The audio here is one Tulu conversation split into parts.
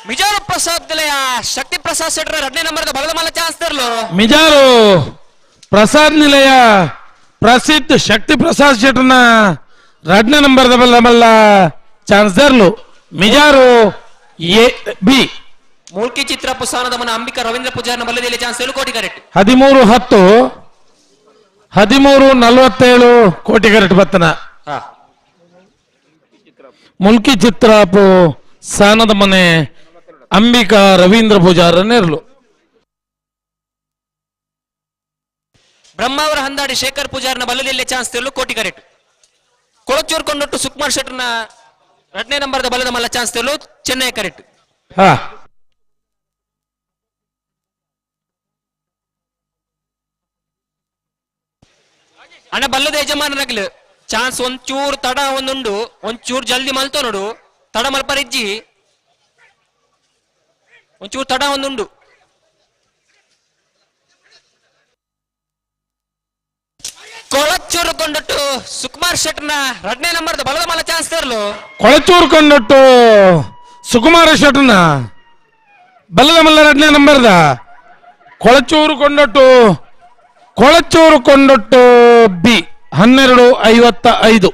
Mijar Prasad ನಿಲಯ ಶಕ್ತಿ ಪ್ರಸಾದ್ ಶೆಟ್ಟರ್ ಎರಡನೇ ನಂಬರ್ ಬಲದ ಮಲ್ಲ ಚಾನ್ಸ್ ತರಲು. ಮಿಜಾರು ಪ್ರಸಾದ್ ನಿಲಯ ಪ್ರಸಿದ್ಧ ಶಕ್ತಿ ಪ್ರಸಾದ್ ಶೆಟ್ಟರ್ನ ಎರಡನೇ ನಂಬರ್ ಬಲ್ಲ ಮಲ್ಲ ಚಾನ್ಸ್ ತರಲು ಮಿಜಾರು ಎ ಬಿ. ಮೂಲ್ಕಿ ಚಿತ್ರಪ್ಪು ಸ್ಥಾನದ ಮನ ಅಂಬಿಕಾ ರವೀಂದ್ರ ಪೂಜಾರ್ನ ಬಲ್ಲದಲ್ಲಿ ಚಾನ್ಸ್ ತರಲು ಕೋಟಿ ಕರೆಕ್ಟ್. 13-10, 13:47 ಕೋಟಿಗರಟ್ ಬತ್ತನ. ಮುಲ್ಕಿ ಚಿತ್ರಾಪು ಸಾನದ ಮನೆ ಅಂಬಿಕಾ ರವೀಂದ್ರ ಪೂಜಾರ ನೆರಳು. ಬ್ರಹ್ಮಾವರ ಹಂದಾಡಿ ಶೇಖರ್ ಪೂಜಾರ್ನ ಬಲ್ಲದಲ್ಲಿ ಚಾನ್ಸ್ ತರಲು ಕೋಟಿ ಕರೆಕ್ಟ್. ಕೊಳಚೂರು ಕೊಂಡೊಟ್ಟು ಸುಕುಮಾರ್ ಶೆಟ್ಟರ್ನ ಎರಡನೇ ನಂಬರ್ದ ಬಲದ ಮಲ್ಲ ಚಾನ್ಸ್ ತರಲು ಚೆನ್ನೈ ಕರೆಕ್ಟ್. ಹಾ. ಅಣ್ಣ ಬಲ್ಲದ ಯಜಮಾನರಾಗ್ಲು ಚಾನ್ಸ್ ಒಂಚೂರು ತಡ ಒಂದುಂಡು, ಒಂಚೂರು ಜಲ್ದಿ ಮಲ್ತೋ ನೋಡು, ತಡ ಮಲ್ಪರಿಜ್ಜಿ, ಒಂಚೂರು ತಡ ಒಂದುಂಡು. ಕೊಳಚೂರು ಕೊಂಡೊಟ್ಟು ಸುಕುಮಾರ್ ಶೆಟ್ಟರ್ನ ಎರಡನೇ ನಂಬರ್ದ ಬಲದ ಮಲ್ಲ ಚಾನ್ಸ್ ತರಲು. ಕೊಳಚೂರು ಕೊಂಡೊಟ್ಟು ಸುಕುಮಾರ ಶೆಟ್ಟರ್ನ ಬಲ್ಲದ ಮಲ್ಲ ಎರಡನೇ ನಂಬರ್ದ ಕೊಳಚೂರು ಕೊಂಡೊಟ್ಟು, ಕೊಳಚೂರು ಕೊಂಡೊಟ್ಟು ಬಿ 12:55.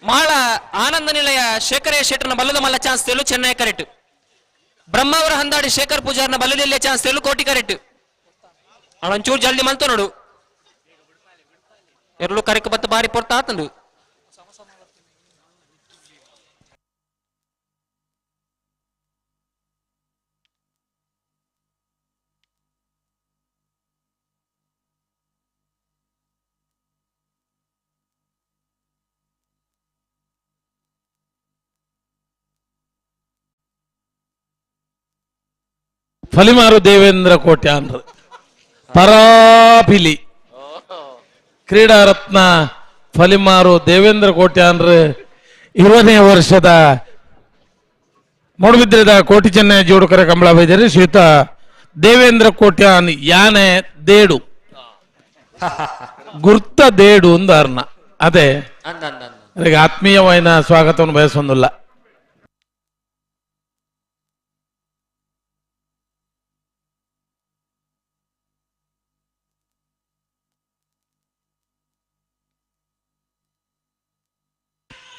ಮಾಳ ಆನಂದ ನಿಲಯ ಶೇಖರಯ್ಯ ಶೆಟ್ಟರ್ನ ಬಲ್ಲದ ಮಲ್ಲ ಚಾನ್ಸ್ ತೇಲು ಚೆನ್ನೈ ಕರೆಕ್ಟ್. ಬ್ರಹ್ಮಾವರ ಹಂದಾಡಿ ಶೇಖರ್ ಪೂಜಾರ್ನ ಬಲ್ಲದಲ್ಲಿ ಚಾನ್ಸ್ ತೇಲು ಕೋಟಿ ಕರೆಕ್ಟ್. ಒಂಚೂರು ಜಲ್ದಿ ಮಲ್ತೋ ನೋಡು, ಎರಳು ಕರೆಕ್ ಬತ್ತ ಬಾರಿ ಪೊರ್ತ ಆತಂದು. ಫಲಿಮಾರು ದೇವೇಂದ್ರ ಕೋಟ್ಯಾನ್ರ ಪರಾಪಿಲಿ ಕ್ರೀಡಾರತ್ನ ಫಲಿಮಾರು ದೇವೇಂದ್ರ ಕೋಟ್ಯಾನ್ರ 20ನೇ ವರ್ಷದ ಮೂಡುಬಿದ್ರೆದ ಕೋಟಿ ಚೆನ್ನೈ ಜೋಡುಕರ ಕಂಬಳ ಬೈದರೆ ಶ್ರೀಯುತ ದೇವೇಂದ್ರ ಕೋಟ್ಯಾನ್ ಯಾನೆ ದೇಡು ಗುರ್ತ ದೇಡು ಒಂದು ಅರ್ಣ ಅದೇ ಅದಕ್ಕೆ ಆತ್ಮೀಯವಾದ ಸ್ವಾಗತವನ್ನು ಬಯಸೊಂದಿಲ್ಲ.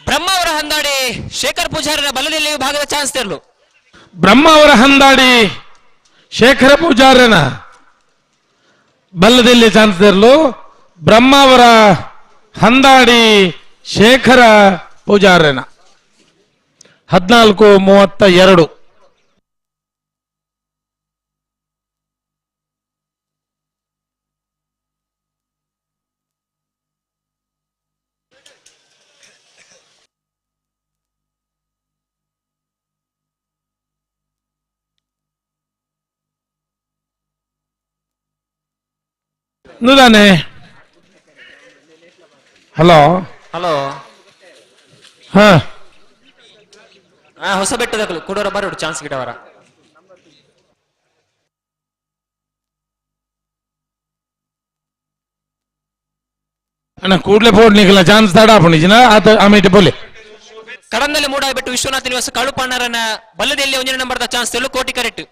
ಬ್ರಹ್ಮಾವರ ಹಂದಾಡಿ ಶೇಖರ್ ಪೂಜಾರಿನ ಬಲದಲ್ಲಿ ವಿಭಾಗದ ಚಾನ್ಸ್ ತರಲು. ಬ್ರಹ್ಮಾವರ ಹಂದಾಡಿ ಶೇಖರ ಪೂಜಾರನ ಬಲ್ಲದಲ್ಲಿ ಚಾನ್ಸ್ ತರಲು ಬ್ರಹ್ಮಾವರ ಹಂದಾಡಿ ಶೇಖರ ಪೂಜಾರನ 14:32. ನುದಾನೆ ಹಲೋ ಹಲೋ. ಹಾ. ಹೊಸ ಬೆಟ್ಟದ ಕೊಡೋರ ಬರೋಡು ಚಾನ್ಸ್ ಗಿಡವರ. ಅಣ್ಣ ಕೂಡ್ಲೆ ಫೋನ್ ನಿಖಲ ಚಾನ್ಸ್ ತಡ ಪುಣಿಜಿನ ಆತ ಆಮೇಲೆ ಬೋಲೆ. ಕಡಂದಲ್ಲಿ ಮೂಡಾಬಿಟ್ಟು ವಿಶ್ವನಾಥ ನಿವಾಸ ಕಾಳುಪಣ್ಣರನ್ನ ಬಲ್ಲದಲ್ಲಿ ಒಂದನೇ ನಂಬರ್ದ ಚಾನ್ಸ್ ತೆಲು ಕೋಟಿ ಕರೆಕ್ಟ್.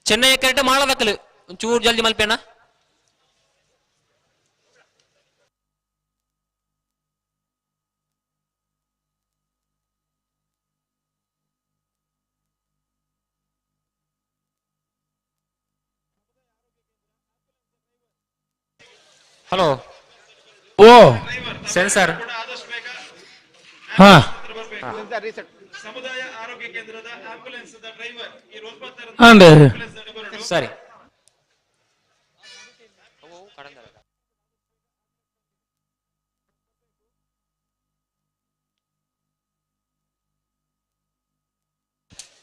ಚೆನ್ನೈ ಕರೆಕ್ಟ್ ಮಾಡದಕ್ಕಲು ಒಂಚೂರು ಜಲ್ದಿ ಮಲ್ಪೇಣ. ಹಲೋ. ಓ. ಸೆನ್ಸರ್. ಹಾ. ಅಂಡೆ. ಸರಿ.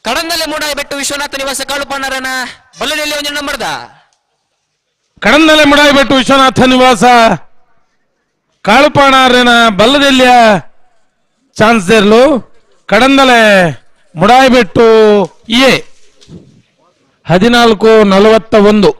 ಕಡಂದಲ್ಲೇ ಮೂಡಾಯಿ ಬೆಟ್ಟು ವಿಶ್ವನಾಥ ನಿವಾಸ ಕಾಳುಪಣ್ಣರನ್ನ ಬಲ್ಲದಲ್ಲಿ ಒಂದು ನಂಬರ್ದ. ಕಡಂದಲೆ ಮುಡಾಯಿಬೆಟ್ಟು ವಿಶ್ವನಾಥ ನಿವಾಸ ಕಾಳುಪಾಣಾರನ ಬಲ್ಲದೆಲ್ಲಿಯ ಚಾನ್ಸ್ ದೇರ್ಲು ಕಡಂದಲೆ ಮುಡಾಯಿಬೆಟ್ಟು ಎ. 14:41.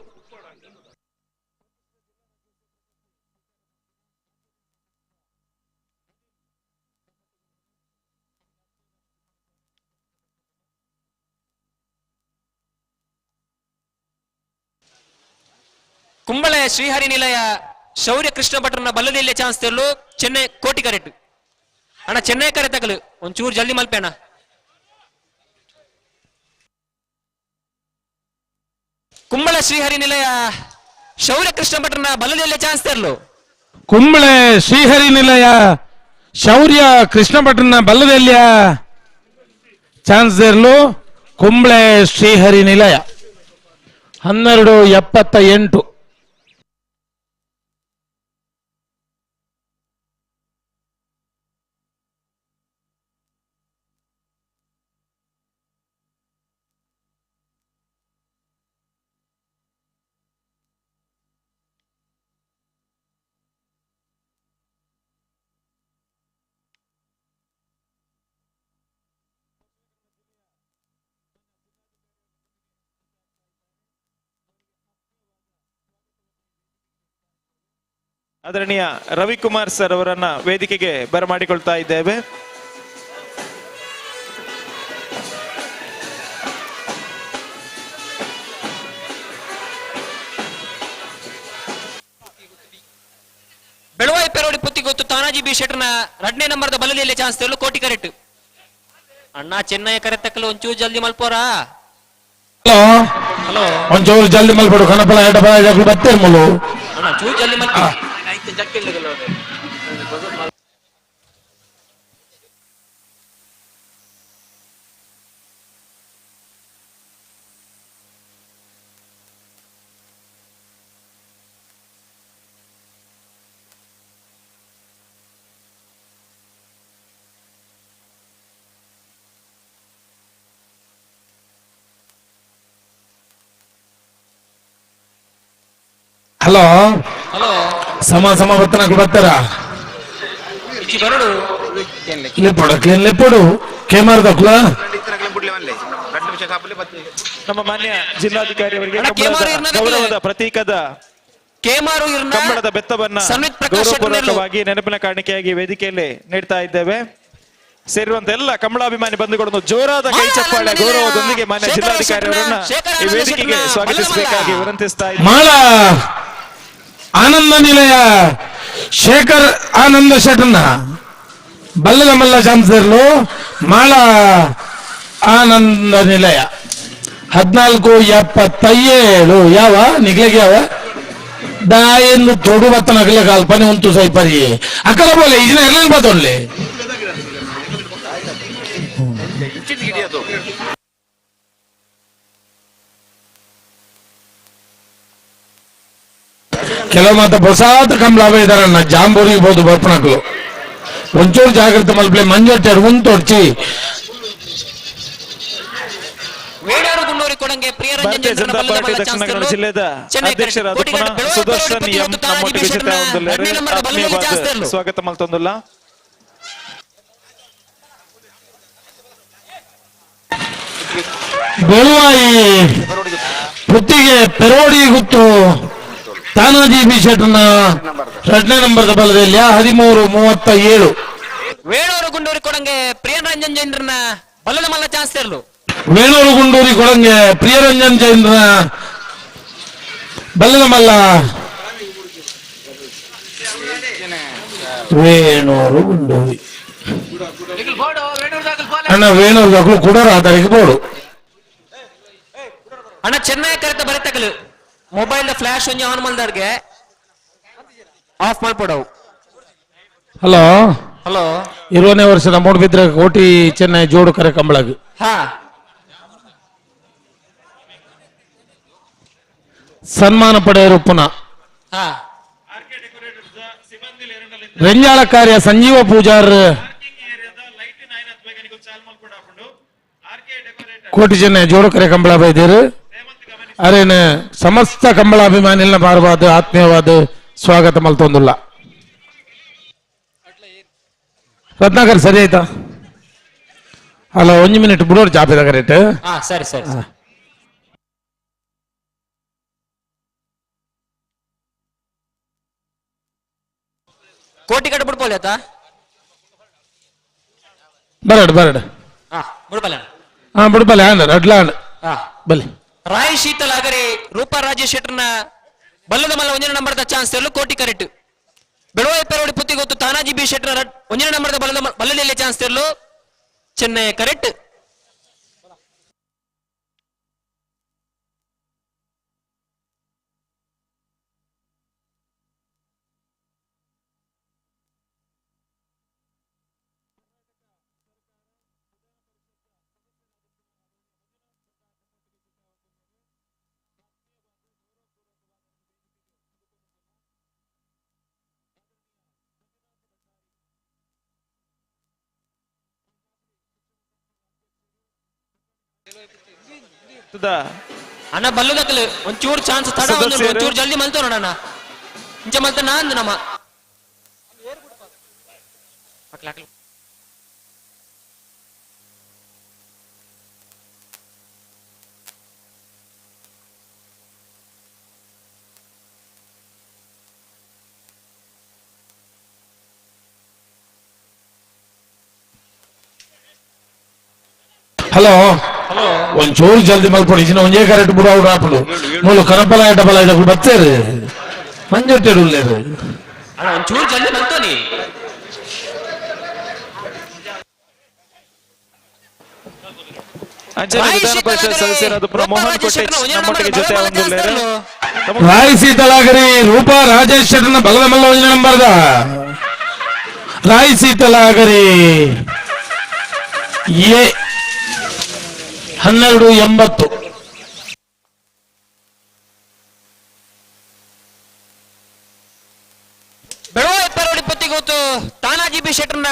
Kumble Srihari ನಿಲಯ ಶೌರ್ಯ ಕೃಷ್ಣ ಭಟ್ರನ ಬಲ್ಲದೆಲ್ಲ ಚಾನ್ಸ್ ತೆರಲು ಚೆನ್ನೈ ಕೋಟಿ ಕರೆಟ್. ಅಣ್ಣ ಚೆನ್ನೈ ಕರೆ ತಗಲು ಒಂಚೂರು ಜಲ್ದಿ ಮಲ್ಪೆ ಅಣ್ಣ. ಕುಂಬಳೆ ಶ್ರೀಹರಿ ನಿಲಯ ಶೌರ್ಯ ಕೃಷ್ಣ ಭಟ್ರನ ಬಲ್ಲದೆಲ್ಲ ಚಾನ್ಸ್ ತೆರಲು. ಕುಂಬಳೆ ಶ್ರೀಹರಿ ನಿಲಯ ಶೌರ್ಯ ಕೃಷ್ಣ ಭಟ್ರನ ಬಲ್ಲದೆಲ್ಲಿಯ ಚಾನ್ಸ್ ತೆರಲು ಕುಂಬಳೆ ಶ್ರೀಹರಿ ನಿಲಯ 12:78. ಆದರಣೀಯ ರವಿಕುಮಾರ್ ಸರ್ ಅವರನ್ನ ವೇದಿಕೆಗೆ ಬರಮಾಡಿಕೊಳ್ತಾ ಇದ್ದೇವೆ. ಬೆಳವಾಯಿ ಪೆರೋಡಿ ಪುತ್ತಿಗೊತ್ತು ತಾನಾಜಿ ಬಿ ಶೆಟ್ಟರ್ನ ಎರಡನೇ ನಂಬರ್ದ ಬಲದಲ್ಲಿ ಚಾನ್ಸ್ ತೆರಲು ಕೋಟಿ ಕರೆಕ್ಟ್. ಅಣ್ಣ ಚೆನ್ನೈ ಕರೆ ತಕ್ಕಲು ಒಂಚೂರು ಜಲ್ದಿ ಮಲ್ಪೋರಾ. ಹಲೋ ಹಲೋ ಒಂಚೂರು ಜಲ್ದಿ ಮಲ್ಪಡು ಕಣಪಲ ಎಡಪಲ ಜಗ್ಲು ಬತ್ತೇರ್ ಮುಲು. ಅಣ್ಣ ಚೂರು ಜಲ್ದಿ ಮಲ್ಪ. ಹಲೋ ಹಲೋ ಸಮ ಸಮ ಬತ್ತನకు ಬತ್ತಾರ ಇಚ್ಚಿ ಬರಡು. ಲೆಪ್ಪಡು ಕ್ಲೀನ್ ಲೆಪ್ಪಡು ಕೇಮಾರ್ ದಕ್ಲ. ನಮ್ಮ ಮಾನ್ಯ ಜಿಲ್ಲಾಧಿಕಾರಿ ಅವರಿಗೆ ಅಣ್ಣ, ಕೇಮಾರು ಇರ್ನ ಗೌರವದ ಪ್ರತೀಕದ ಕೇಮಾರು ಇರ್ನ ಕಂಬಳದ ಬೆತ್ತವನ್ನ ಸನ್ವಿತ್ ಪ್ರಕಾಶ್ ಶೆಟ್ಟರ್ ಗೌರವಪೂರ್ವಕವಾಗಿ ನೆನಪಿನ ಕಾಣಿಕೆಯಾಗಿ ವೇದಿಕೆಯಲ್ಲಿ ನೀಡ್ತಾ ಇದ್ದೇವೆ. ಸೇರಿರುವಂತ ಎಲ್ಲ ಕಮಲಾಭಿಮಾನಿ ಬಂಧುಗಳನ್ನು ಜೋರಾದ ಕೈ ಚಪ್ಪಾಳೆ ಗೌರವದೊಂದಿಗೆ ಮಾನ್ಯ ಜಿಲ್ಲಾಧಿಕಾರಿ ಅವರನ್ನ ಈ ವೇದಿಕೆಗೆ ಸ್ವಾಗತಿಸಬೇಕಾಗಿ ವಿನಂತಿಸ್ತಾ ಇದ್ದೇವೆ. ಮಾಳ ಆನಂದ ನಿಲಯ ಶೇಖರ್ ಆನಂದ ಶೆಟ್ಟರ್ನ ಬಲ್ಲದ ಮಲ್ಲ ಚಾನ್ಸರ್ಲು ಮಾಳ ಆನಂದ ನಿಲಯ 14:77. ಯಾವ ನಿಗ್ಲೆಗೆ ಯಾವ ದಾಯೆಂದು ತೊಡು ಬತ್ತನ ಅಗಲ ಕಲ್ಪನೆ ಉಂಟು ಸೈಪರಿ ಅಕ್ಕಲ ಬೋಲೆ ಇಜಿನ ಎರ್ಲೇನು ಬತ್ತೊನ್ಲೆ. ಕೆಲವು ಮಾತ ಹೊಸಾದ ಕಂಬಳ ಇದಾರಣ್ಣ ಜಾಂಬೂರಿಗೆ ಬೋದು ಬರ್ಪಣಕ್ಲು ಒಂಚೂರು ಜಾಗ್ರತೆ ಮಲ್ಪಲೆ ಮಂಜೊಟ್ಟೆಡ್ ಉಂತೊಡ್ಚಿ. ವೇಣಾರು ಗುಂಡೂರಿ ಕೊಡಂಗೆ ಪ್ರಿಯರಂಜನ್ ಭಾರತೀಯ ಚಂದ್ರನ ಜನತಾ ಬಲ್ಲದ ಪಾರ್ಟಿ ಮಲ್ಲ ದಕ್ಷಿಣ ಚಾನ್ಸ್ ಕನ್ನಡ ತೆರಲು ಜಿಲ್ಲೆದ ಚೆನ್ನೈ ಅಧ್ಯಕ್ಷರಾದ ಕೋಟಿ ಪುನಃ ಬೆಳವಾಯಿ ಸುದರ್ಶನ್ ಪೆರೋಡಿ ಎಂ ಪುತ್ತಿಗೊತ್ತು ತಾನಾಜಿ ನಮ್ಮೊಟ್ಟಿಗೆ ಬಿ ಶೆಟ್ಟರ್ನ ಜೊತೆ ಹೊಂದಲ್ಲೇರು. ಎರಡನೇ ನಂಬರ್ದ ಬಲ್ಲದಲ್ಲಿ ಚಾನ್ಸ್ ಆತ್ಮೀಯವಾದ ತೆರಲು. ಸ್ವಾಗತ ಮಲ್ತೊಂದುಲ್ಲ. ಬೆಳುವಾಯಿ ಪುತ್ತಿಗೆ ಪೆರೋಡಿ ಗುತ್ತು ತಾನಾಜಿ ಬಿ ಶೆಟ್ಟರ್ನ ಎರಡನೇ ನಂಬರ್ದ ಬಲದಲ್ಲಿ 13:37. ವೇಣೂರು ಗುಂಡೂರಿ ಕೊಡಂಗೆ ಪ್ರಿಯರಂಜನ್ ಜೈಂದ್ರನ ಬಲ್ಲದ ಮಲ್ಲ ಚಾನ್ಸ್ ತೆರಲು. ವೇಣೂರು ಗುಂಡೂರಿ ಕೊಡಂಗೆ ಪ್ರಿಯರಂಜನ್ ಜೈಂದ್ರ ಬಲ್ಲದ ಮಲ್ಲ ವೇಣೂರು ಗುಂಡೂರಿ ಅಣ್ಣ ವೇಣೂರು ದಕ್ಲು ಕೂಡ ಆಧಾರಿಗೆ ಬೋಡು. ಅಣ್ಣ ಚೆನ್ನೈ ಕರೆತ ಬರೆತಕಲು ಮೊಬೈಲ್ ಫ್ಲಾಶ್ ಒಂಜಿ ಆನ್ ಮಲ್ದರ್ಗೆ ಆಫ್ ಮಲ್ಪಡವು. ಹಲೋ ಹಲೋ 20ನೇ ವರ್ಷದ ಮೂಡ್ಬಿದ್ರೆ ಕೋಟಿ ಚೆನ್ನೈ ಜೋಡು ಕರೆ ಕಂಬಳಗ್. ಹಾ ಸನ್ಮಾನ ಪಡೆಯರು ಪುನಃ ಹಾ ರೆಂಜಾಳ ಕಾರ್ಯ ಸಂಜೀವ ಪೂಜಾರ್ ಕೋಟಿ ಚೆನ್ನೈ ಜೋಡು ಕರೆ ಕಂಬಳ ಬೈದಿರು ಅರೇನ ಸಮಸ್ತ ಕಂಬಳಾಭಿಮಾನಿಲ್ನ ಬಾರವಾದ ಆತ್ಮೀಯವಾದ ಸ್ವಾಗತ ಮಲ್ತೊಂದುಲ್ಲ. ರತ್ನಾಕರ್ ಸರಿ ಆಯ್ತಾ? ಹಲೋ ಒಂಜಿ ಮಿನಿಟ್ ಬುಡೋರು ಚಾಪಿದ ಕರೆಕ್ಟ್. ಹಾ ಸರಿ ಸರಿ ಸರಿ. ಕೋಟಿ ಕಟ್ಟ ಬಿಡ್ಬೋಲೆ ಆತ. ಬರಡ್ ಬರಡ್. ಹಾ, ಬಿಡ್ಬಲ್ಲ. ಹಾ, ಬಿಡ್ಬಲೆ ಆಂಡ್ ರಡ್ಲಾಂಡ್. ಹಾ. ಬಲಿ. ರಾಯ್ ಶೀತಲ್ ಆಗರಿ ರೂಪಾ ರಾಜೇಶ್ ಶೆಟ್ಟರ್ನ ಬಲ್ಲದ ಮಲ್ಲ ಒಂದಿನ ನಂಬರ್ದ ಚಾನ್ಸ್ ತೆರಲು ಕೋಟಿ ಕರೆಕ್ಟ್. ಬೆಳವಾಯಿ ಪೆರೋಡಿ ಪುತ್ತಿ ಗೊತ್ತು ತಾನಾಜಿ ಬಿ ಶೆಟ್ಟರ್ ಒಂದಿನ ನಂಬರ್ದ ಬಲ್ಲದ ಬಲ್ಲದಲ್ಲಿ ಚಾನ್ಸ್ ತೆರಲು ಚೆನ್ನೈ ಕರೆಕ್ಟ್. ಅಣ್ಣ ಬಲ್ಲದಕ್ಕಲು ಒಂಚೂರು ಚಾನ್ಸ್ ತಡ ಒಂದು. ಸದಸ್ಯರು. ಒಂಚೂರು ಜಲ್ದಿ ಮಲ್ತೋ ನೋಡಣ್ಣ. ಇಂಚ ಮಲ್ತ ನಾಂದು ನಮ್ಮ ಅಕ್ಲ ಅಕ್ಲ. ಹಲೋ, ಒಂಚೂರು ಜಲ್ದಿ ಮಲ್ಪೊಡಿ. ಇಜಿನ ಒಂಜೇ ಕರೆಕ್ಟ್ ಬುಡ ಆಪುಂಡು. ಮೂಲು ಕನಪಲ ಡಬಲ ಇದಕ್ಕೂ ಬತ್ತೇರು ಮಂಜೊಟ್ಟೆಡು ಉಲ್ಲೇರು. ಅಣ್ಣ, ಒಂಚೂರು ಜಲ್ದಿ ಮಲ್ತೋ ನೀ. ಅಂಚನೆ ರಾಯ್ ವಿಧಾನ ಪರಿಷತ್ ಶೀತಲಾಗರಿ, ಸದಸ್ಯರಾದ ಪ್ರ ರೂಪಾ ಮೋಹನ್ ರಾಜೇಶ್ ಕೊಟ್ಟೇಜ್ ಶೆಟ್ಟರ್ ಒಂದೇ ನಮ್ಮೊಟ್ಟಿಗೆ ನಂಬರ್ ಜೊತೆ ಬಲದ ಹೊಂದುಳ್ಳೇರು. ಚಾನ್ಸ್. ರಾಯ್ ಸೀತಲಾಗರಿ ರೂಪಾ ರಾಜೇಶ್ ಶೆಟ್ಟರ್ನ ಬಲದ ಮಲ್ಲ ಒಂಜಿ ನಂಬರ್ದ ರಾಯ್ ಸೀತಲಾಗರಿ ಎ 12.80. ಬೆಳವಾಯಿ ಪೆರೋಡಿ ಪುತ್ತಿ ಗೊತ್ತು ತಾನಾಜಿ ಬಿ ಶೆಟ್ಟರ್ನ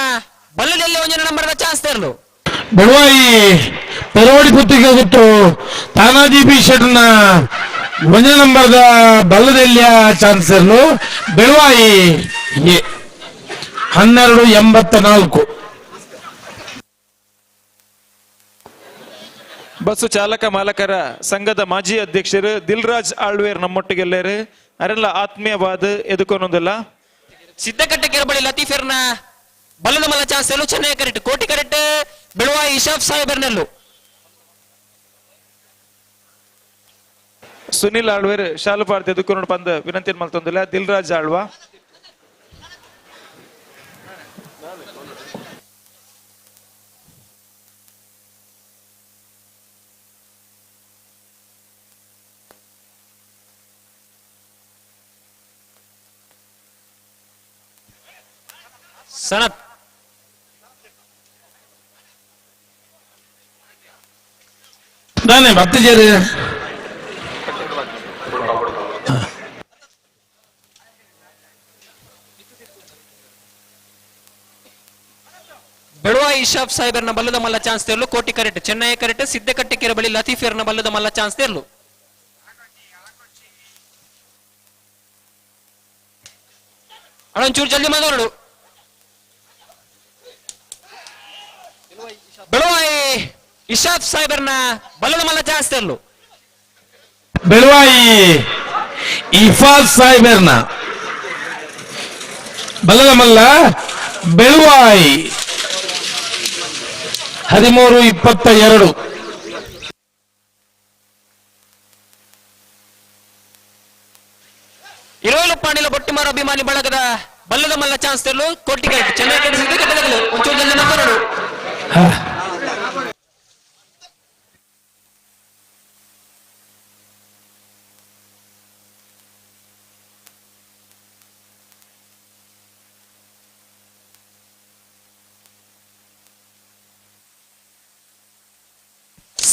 ಬಲ್ಲದಲ್ಲಿ ಒಂದಿನ ನಂಬರ್ದ ಚಾನ್ಸ್ ತೆರಲು. ಬೆಳವಾಯಿ ಪೆರೋಡಿ ಪುತ್ತಿಗೆ ಗೊತ್ತು ತಾನಾಜಿ ಬಿ ಶೆಟ್ಟರ್ನ ಒಂಜಿ ನಂಬರ್ದ ಬಲ್ಲದೆಲ್ಲಿಯ ಚಾನ್ಸರ್ಲು ಬೆಳವಾಯಿ ಎ 12.84. ಬಸ್ಸು ಚಾಲಕ ಮಾಲಕರ ಸಂಘದ ಮಾಜಿ ಅಧ್ಯಕ್ಷರು ದಿಲ್ರಾಜ್ ಆಳ್ವೇರ್ ನಮ್ಮೊಟ್ಟಿಗೆಲ್ಲೇರು. ಅರೆಲ್ಲ ಆತ್ಮೀಯವಾದ ಎದುಕೊನೊಂದಿಲ್ಲ. ಸಿದ್ದಕಟ್ಟೆ ಕೆರಬಳಿ ಲತೀಫೆರ್ನ ಬಲ್ಲದ ಮಲ್ಲ chance ತೆರಲು Chennai correct. Koti correct Belvai ಇಶಾಫ್ ಸಾಹೇಬರ್ನಲ್ಲು. Sunil ಆಳ್ವೇರ್ ಶಾಲು ಪಾರ್ತಿ ಎದುಕೊನು ಪಂದ ವಿನಂತಿ ಮಲ್ತೊಂದಿಲ್ಲ ದಿಲ್ರಾಜ್ ಆಳ್ವಾ. ಸನತ್. ನಾನೇ ಮತ್ತೆ ಜೇರಿ. ಬೆಳವಾಯಿ ಇಶಾಫ್ ಸಾಹೇಬರ್ನ ಬಲ್ಲದ ಮಲ್ಲ ಚಾನ್ಸ್ ತೆರಲು ಕೋಟಿ ಕರೆಕ್ಟ್. ಚೆನ್ನೈ ಕರೆಕ್ಟ್. ಸಿದ್ದಕಟ್ಟೆ ಕೆರೆ ಬಳಿ ಲತೀಫೆರ್ನ ಬಲ್ಲದ ಮಲ್ಲ ಚಾನ್ಸ್ ತೆರಲು. ಅಣ್ಣ, ಒಂಚೂರು ಜಲ್ದಿ ಮಾತಾಡು. ಬೆಳವಾಯಿ ಇಶಾಫ್ ಸಾಹೇಬರ್ನ ಬಲ್ಲದ ಮಲ್ಲ ಚಾನ್ಸ್ ತೆರಲು. ಬೆಳವಾಯಿ ಇಫಾಜ್ ಸಾಹೇಬರ್ನ ಬಲ್ಲದ ಮಲ್ಲ ಬೆಳುವಾಯಿ 13.22. ಇರೋಲು ಪಾಂಡಿಲ ಬೊಟ್ಟಿಮಾರ ಅಭಿಮಾನಿ ಬಳಗದ ಬಲ್ಲದ ಮಲ್ಲ ಚಾನ್ಸ್ ತೆರಲು ಕೋಟಿ ಕರೆಕ್ಟ್. ಚೆನ್ನೈ ಕರೆಕ್ಟ್. ಸಿದ್ದಕಟ್ಟೆ ಒಂಚೂರು ಜಲ್ದಿ ಮಾತಾಡು.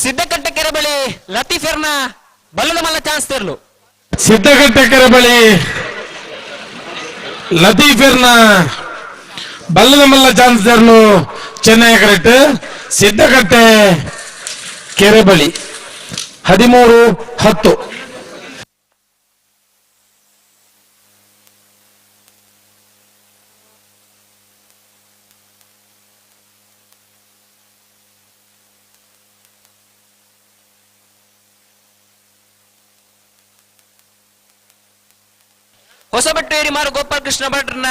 ಸಿದ್ದಕಟ್ಟೆ ಕೆರೆ ಬಳಿ ಲತೀಫೆರ್ನ ಬಲ್ಲದ ಮಲ್ಲ ಚಾನ್ಸ್ ತೆರಲು. ಸಿದ್ದಕಟ್ಟೆ ಕೆರೆ ಬಳಿ ಲತೀಫೆರ್ನ ಬಲ್ಲದ ಮಲ್ಲ ಚಾನ್ಸ್ ತೆರಲು ಚೆನ್ನೈ ಕರೆಕ್ಟ್. ಸಿದ್ದಕಟ್ಟೆ ಕೆರೆ ಬಳಿ 13.10. ಹೊಸಬೆಟ್ಟು ಏರಿಮಾರು ಗೋಪಾಲಕೃಷ್ಣ ಭಟ್ರನ್ನ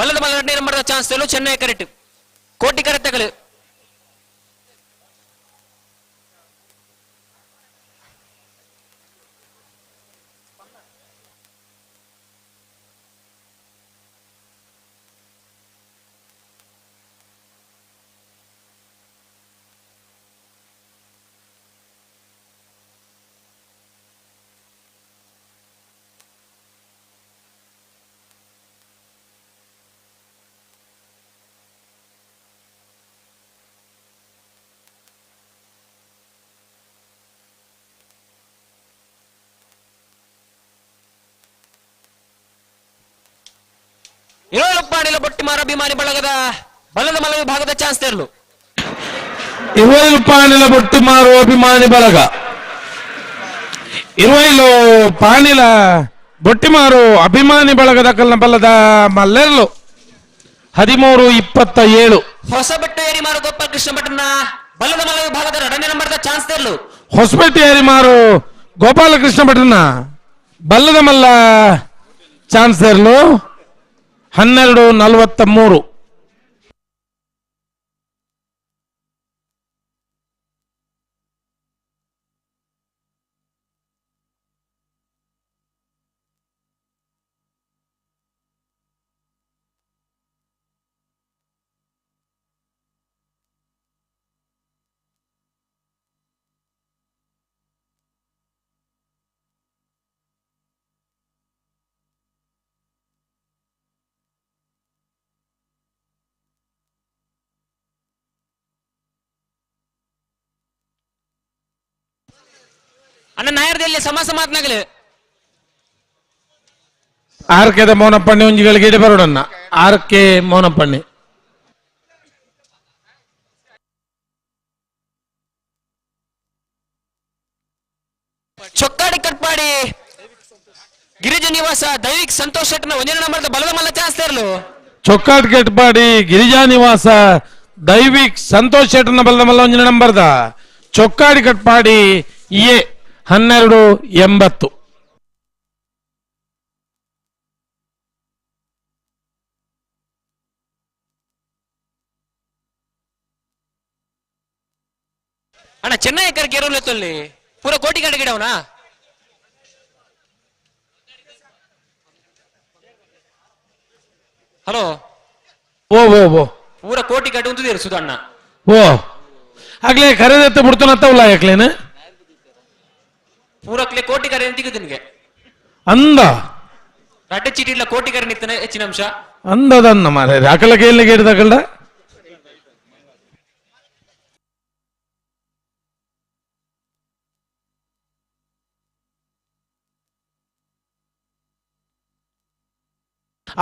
ಬಲ್ಲದ ಮಲ್ಲ ಎರಡನೇ ನಂಬರ್ದ ಚಾನ್ಸ್ ತೆಲು ಚೆನ್ನೈ ಕರೆಕ್ಟ್ ಕೋಟಿ ಕರೆತ್ತಗಳು. ಇರೋಳಪ್ಪಾಡಿಲ ಬೊಟ್ಟಿಮಾರ ಅಭಿಮಾನಿ ಬಳಗದ ಬಲದ ಮಲ ವಿಭಾಗದ ಚಾನ್ಸ್ ತೆರಲು. ಇರುವೈಲು ಬೊಟ್ಟಿಮಾರು ಅಭಿಮಾನಿ ಬಳಗ, ಇರುವೈಲು ಪಾಣಿಲ ಬೊಟ್ಟಿಮಾರು ಅಭಿಮಾನಿ ಬಳಗದ ಕಲ್ನ ಬಲ್ಲದ ಮಲ್ಲೆರ್ಲು 13:27. ಹೊಸಬೆಟ್ಟು ಏರಿಮಾರು ಗೋಪಾಲ ಕೃಷ್ಣ ಭಟ್ನ ಬಲದ ಮಲ ವಿಭಾಗದ ಎರಡನೇ ನಂಬರ್ದ ಚಾನ್ಸ್ ತೆರಲು. ಹೊಸಪೇಟೆ ಏರಿಮಾರು ಗೋಪಾಲಕೃಷ್ಣ ಭಟ್ರನ ಬಲ್ಲದ ಮಲ್ಲ ಚಾನ್ಸ್ ಇರಲು 12:43. ಅಣ್ಣ ನಾಯರ್ದಲ್ಲಿ ಸಮ ಸಮಾತ್ನಾಗಲಿ. ಆರ್ ಕೆದ ಮೌನಪ್ಪಣ್ಣಿ ಒಂಜಿಗಳಿಗೆ ಇಡೆ ಬರೋಡನ್ನ ಆರ್ ಕೆ ಮೌನಪ್ಪಣ್ಣಿ. ಚೊಕ್ಕಾಡಿ ಕಟ್ಪಾಡಿ ಗಿರಿಜ ನಿವಾಸ ದೈವಿಕ್ ಸಂತೋಷ್ ಶೆಟ್ಟನ ಒಂದನೇ ನಂಬರ್ದ ಬಲದ ಮಲ್ಲ ಚಾನ್ಸ್ ತೆರಲು. ಚೊಕ್ಕಾಟ್ ಕೆಟ್ಪಾಡಿ ಗಿರಿಜಾ ನಿವಾಸ ದೈವಿಕ್ ಸಂತೋಷ್ ಶೆಟ್ಟನ ಬಲ್ಲದ ಮಲ್ಲ ಒಂಜಿನ ನಂಬರ್ದ ಚೊಕ್ಕಾಡಿ ಕಟ್ಪಾಡಿ ಎ 12:80. ಅಣ್ಣ ಚೆನ್ನೈ ಕರ್ ಕೇರಳ ತೊಲ್ಲಿ ಪೂರ ಕೋಟಿ ಕಡೆ ಗಿಡವನಾ? ಹಲೋ. ಓ ಓ ಓ. ಪೂರ ಕೋಟಿ ಕಡೆ ಉಂತಿದ್ದೀರಿ ಸುಧಣ್ಣ. ಓ ಆಗ್ಲೇ ಕರೆದತ್ತ ಬಿಡ್ತಾನತ್ತವಲ್ಲ ಯಾಕ್ಲೇನು? ಪೂರಕ್ಲೆ ಕೋಟಿ ಕಡೆ ಅಂತಿಗೆ ನಿನಗೆ. ಅಂದ. ರಡ್ಡೆ ಚೀಟಿ ಇಲ್ಲ ಕೋಟಿ ಕರೆ ನಿತ್ತನೆ ಹೆಚ್ಚಿನ ಅಂಶ. ಅಂದದನ್ನ ಮಾರೆ ಅಕಲ ಕೇಳಲಿಕ್ಕೆ ಹಿಡಿದಕಲ್ಡ.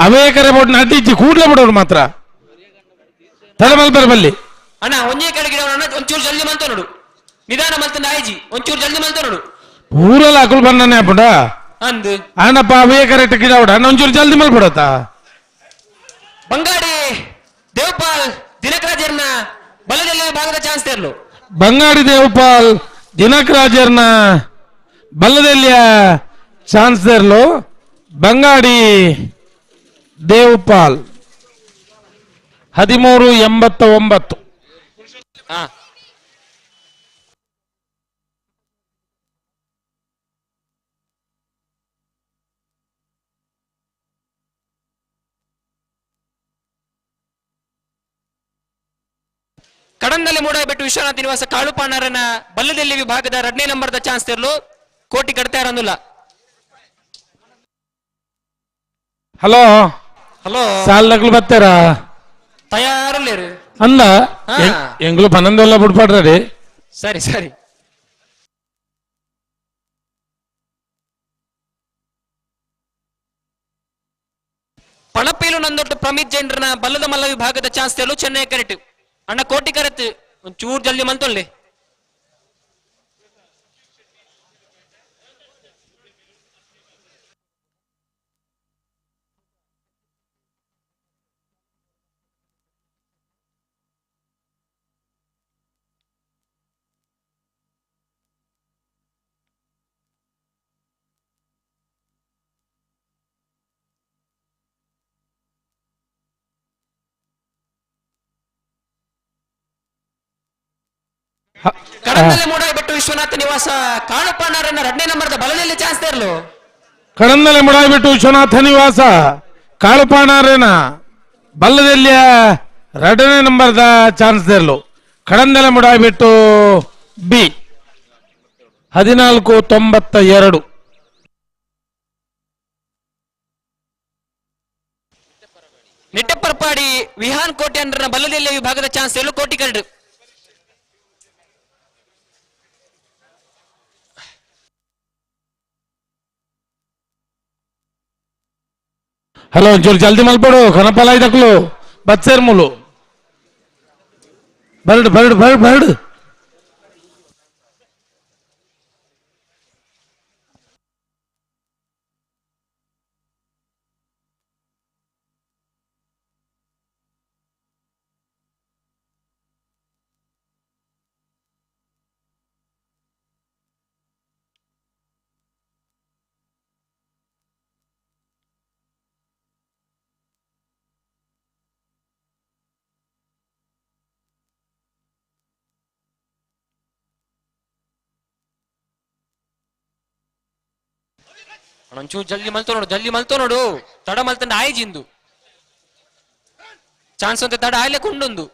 ಅವೇ ಕರೆ ಬೋಟ್ ನಟಿಜ್ಜಿ ಕೂಡ್ಲೆ ಬಿಡೋರು ಮಾತ್ರ ತಲೆ ಮಲ್ಪರ ಬಲ್ಲಿ. ಅಣ್ಣ ಒಂದೇ ಕಡೆ ಗಿಡ ಅಣ್ಣ ಒಂಚೂರು ಜಲ್ದಿ ಮಲ್ತ ನೋಡು, ನಿಧಾನ ಮಲ್ತಂದ ಆಯ್ಜಿ, ಒಂಚೂರು ಜಲ್ದಿ ಮಲ್ತ ನೋಡು. ಊರಲ್ಲ ಅಕುಲ್ ಬಣ್ಣನೆ ಅಪ್ಪುಡ. ಅಂದು. ಅಣ್ಣಪ್ಪ ಅವೇ ಕರೆಕ್ಟ್ ಗಿಡ ಅಣ್ಣ ಒಂಚೂರು ಜಲ್ದಿ ಮಲ್ಬಿಡತ್ತ. ಬಂಗಾಡಿ ದೇವಪಾಲ್ ದಿನಕರಾಜರ್ನ ಬಲದಲ್ಲಿ ಭಾಗದ ಚಾನ್ಸ್ ತೇರ್ಲು. ಬಂಗಾಡಿ ದೇವಪಾಲ್ ದಿನಕರಾಜರ್ನ ಬಲ್ಲದಲ್ಲಿಯ ಚಾನ್ಸ್ ತೇರ್ಲು ಬಂಗಾಡಿ ದೇವಪಾಲ್ 13:89. ಹಾ ಕಡಂದಲ್ಲಿ ಮೂಡಬಿಟ್ಟು ವಿಶ್ವನಾಥ್ ನಿವಾಸ ಕಾಳುಪಾಣರನ ಬಲ್ಲದಲ್ಲಿ ವಿಭಾಗದ ಎರಡನೇ ನಂಬರ್ದ ಚಾನ್ಸ್ ತೇರ್ಲು ಕೋಟಿ ಕಡ್ತಾರಂದುಲ್ಲ. ಹಲೋ. ಹಲೋ. ಸಾಲಗಳು ಬರ್ತಾರಾ? ತಯಾರಲ್ಲೇರು. ಅಂದ. ಹಾ. ಎಂಗ್ಳು ಪನ್ನೊಂದೆಲ್ಲ ಬಿಡ್ಪಾಡ್ರಿ. ಸರಿ ಸರಿ. ಪಣಪೇಲು ನಂದೊಟ್ಟು ಪ್ರಮಿತ್ ಜೈನ್ರನ ಬಲ್ಲದ ಮಲ್ಲ ವಿಭಾಗದ ಚಾನ್ಸ್ ತೇಲು ಚೆನ್ನೈ ಕರೆಕ್ಟ್ ಅಣ್ಣ ಕೋಟಿ ಕರೆತ್ ಒಂಚೂರು ಜಲ್ದಿ ಮಂತೊಲ್ಲೆ. ಕಡಂದಲೆ ಮೂಡಾಯಿಬೆಟ್ಟು ವಿಶ್ವನಾಥ ನಿವಾಸ ಕಾಳುಪಣ್ಣರನ್ನ ಎರಡನೇ ನಂಬರ್ದ ಬಲದಲ್ಲಿ ಚಾನ್ಸ್ ತೇರ್ಲು. ಕಡಂದಲೆ ಮುಡಾಯ್ಬಿಟ್ಟು ವಿಶ್ವನಾಥ ನಿವಾಸ ಕಾಳುಪಾಣಾರೇನ ಬಲ್ಲದಲ್ಲಿಯ ಎರಡನೇ ನಂಬರ್ದ ಚಾನ್ಸ್ ದೇರ್ಲು. ಕಡಂದಲೆ ಮುಡಾಯ್ಬಿಟ್ಟು ಬಿ 14.92. ನಿಟ್ಟೆಪ್ಪರ್ಪಾಡಿ ವಿಹಾನ್ ಕೋಟೆ ಅಂಡ್ರನ ಬಲ್ಲದೆಲ್ಲ ವಿಭಾಗದ ಚಾನ್ಸ್ ಏಳು ಕೋಟಿ ಕರಡು. ಹಲೋ, ಒಂಚೂರು ಜಲ್ದಿ ಮಲ್ಪಡು ಕನಪಲ ಇದಕ್ಲು ಬತ್ಸೇರ್ ಮುಲು bird bird bird bird. ಒಂಚೂರು ಜಲ್ದಿ ಮಲ್ತೋ ನೋಡು, ಜಲ್ದಿ ಮಲ್ತೋ ನೋಡು. ತಡ ಮಲ್ತಂಡ ಆಯ್ಜಿಂದು ಚಾನ್ಸ್ ಅಂತ ತಡ ಆಯ್ಲೆ ಕೊಂಡೊಂದು.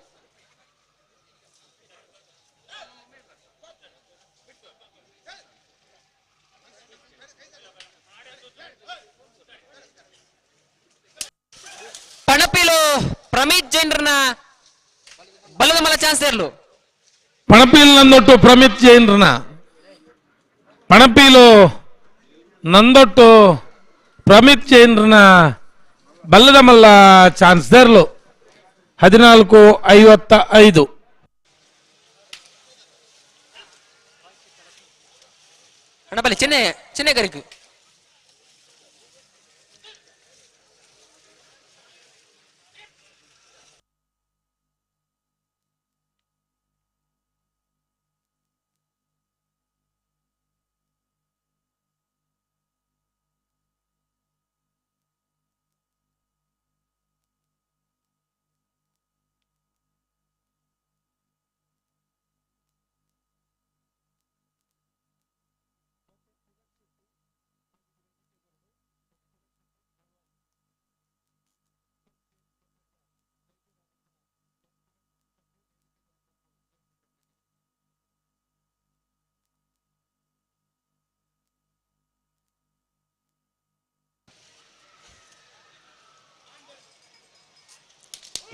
ಪಣಪಿಲು ಪ್ರಮೀತ್ ಜೈನ್ರನ್ನ ಬಲದ ಮಲ ಚಾನ್ಸ್ ಇರ್ಲು. ಪಣಪೀಲ್ ನಂದೊಟ್ಟು ಪ್ರಮಿತ್ ಜೈನ್ರನ ಪಣಪೀಲು ನಂದೊಟ್ಟು ಪ್ರಮಿತ್ ಜೈನ್ರನ ಬಲ್ಲದ ಮಲ್ಲ ಚಾನ್ಸ್ ದೇರ್ಲು. 14.55. ಅಣ್ಣಬಲ್ಲಿ ಚೆನ್ನೆ ಚೆನ್ನೆ ಕರಿಕು.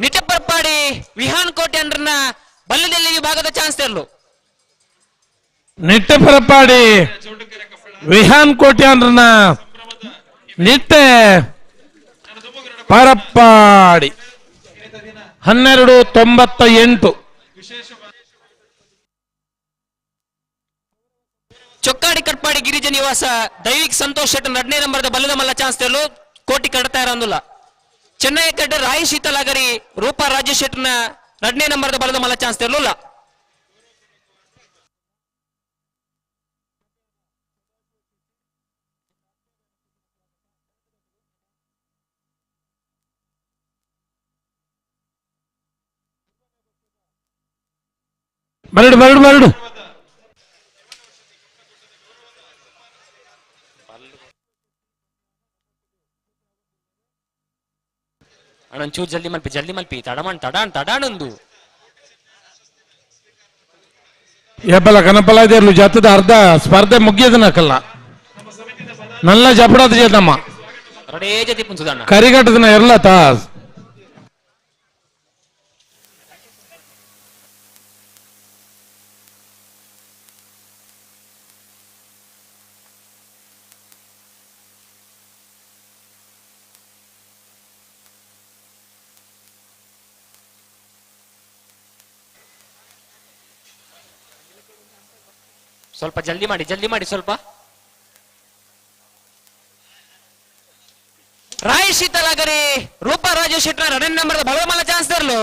ನಿಟ್ಟಪರ್ಪಾಡಿ ವಿಹಾನ್ ಕೋಟೆ ಅಂಡ್ರನ್ನ ಬಲ್ಲದಲ್ಲಿ ವಿಭಾಗದ ಚಾನ್ಸ್ ತರಲು. ನಿಟ್ಟೆ ಪರಪಾಡಿ ವಿಹಾನ್ ಕೋಟ್ಯಾನ್ರನ್ನ ನಿಟ್ಟೆ ಪರಪ್ಪಾಡಿ 12.98. ಚೊಕ್ಕಾಡಿ ಕಟ್ಪಾಡಿ ಗಿರಿಜ ನಿವಾಸ ದೈವಿಕ್ ಸಂತೋಷ್ ಶೆಟ್ಟರ್ ಎರಡನೇ ನಂಬರ್ದ ಬಲ್ಲದ ಮಲ್ಲ ಚಾನ್ಸ್ ತರಲು ಕೋಟಿ ಕಟ್ತಾ ಇರೋದಿಲ್ಲ. ಚೆನ್ನೈ ಕಡ್ಡ ರಾಯಿ ಶೀತಲಾಗರಿ ರೂಪಾ ರಾಜೇಶ್ ಶೆಟ್ಟರ್ನ ಎರಡನೇ ನಂಬರ್ದ ಬಲದ ಮಲ್ಲ ಚಾನ್ಸ್ ತರಲಿಲ್ಲ. ಬರಡು ಬರಡು ಬರಡು. ಅಣ್ಣ ಒಂಚೂರು ಜಲ್ದಿ ಮಲ್ಪಿ, ಜಲ್ದಿ ಮಲ್ಪಿ, ತಡಮಣ್ ತಡಾಣ್ ತಡಾಣೊಂದು. ಹೆಬ್ಬಲ ಕನಪಲ ಇದೆರ್ಲು ಜಾತದ ಅರ್ಧ ಸ್ಪರ್ಧೆ ಮುಗಿಯದನಕಲ್ಲ ನಲ್ಲ ಜಪಡದ ಜೇತಮ್ಮ. ರಡೇ ಜತಿ ಪುನ್ಸುದಣ್ಣ. ಕರಿಗಟ್ಟದನ ಇರ್ಲ ತಾಸ್. ಸ್ವಲ್ಪ ಜಲ್ದಿ ಮಾಡಿ, ಜಲ್ದಿ ಮಾಡಿ ಸ್ವಲ್ಪ. ರಾಯ್ ಶೀತಲಾಗರಿ ರೂಪಾ ರಾಜೇಶ್ ಶೆಟ್ಟರ್ ಎರಡನೇ ನಂಬರ್ ಬಲಮಲ್ಲ ಚಾನ್ಸ್ ತರಲು.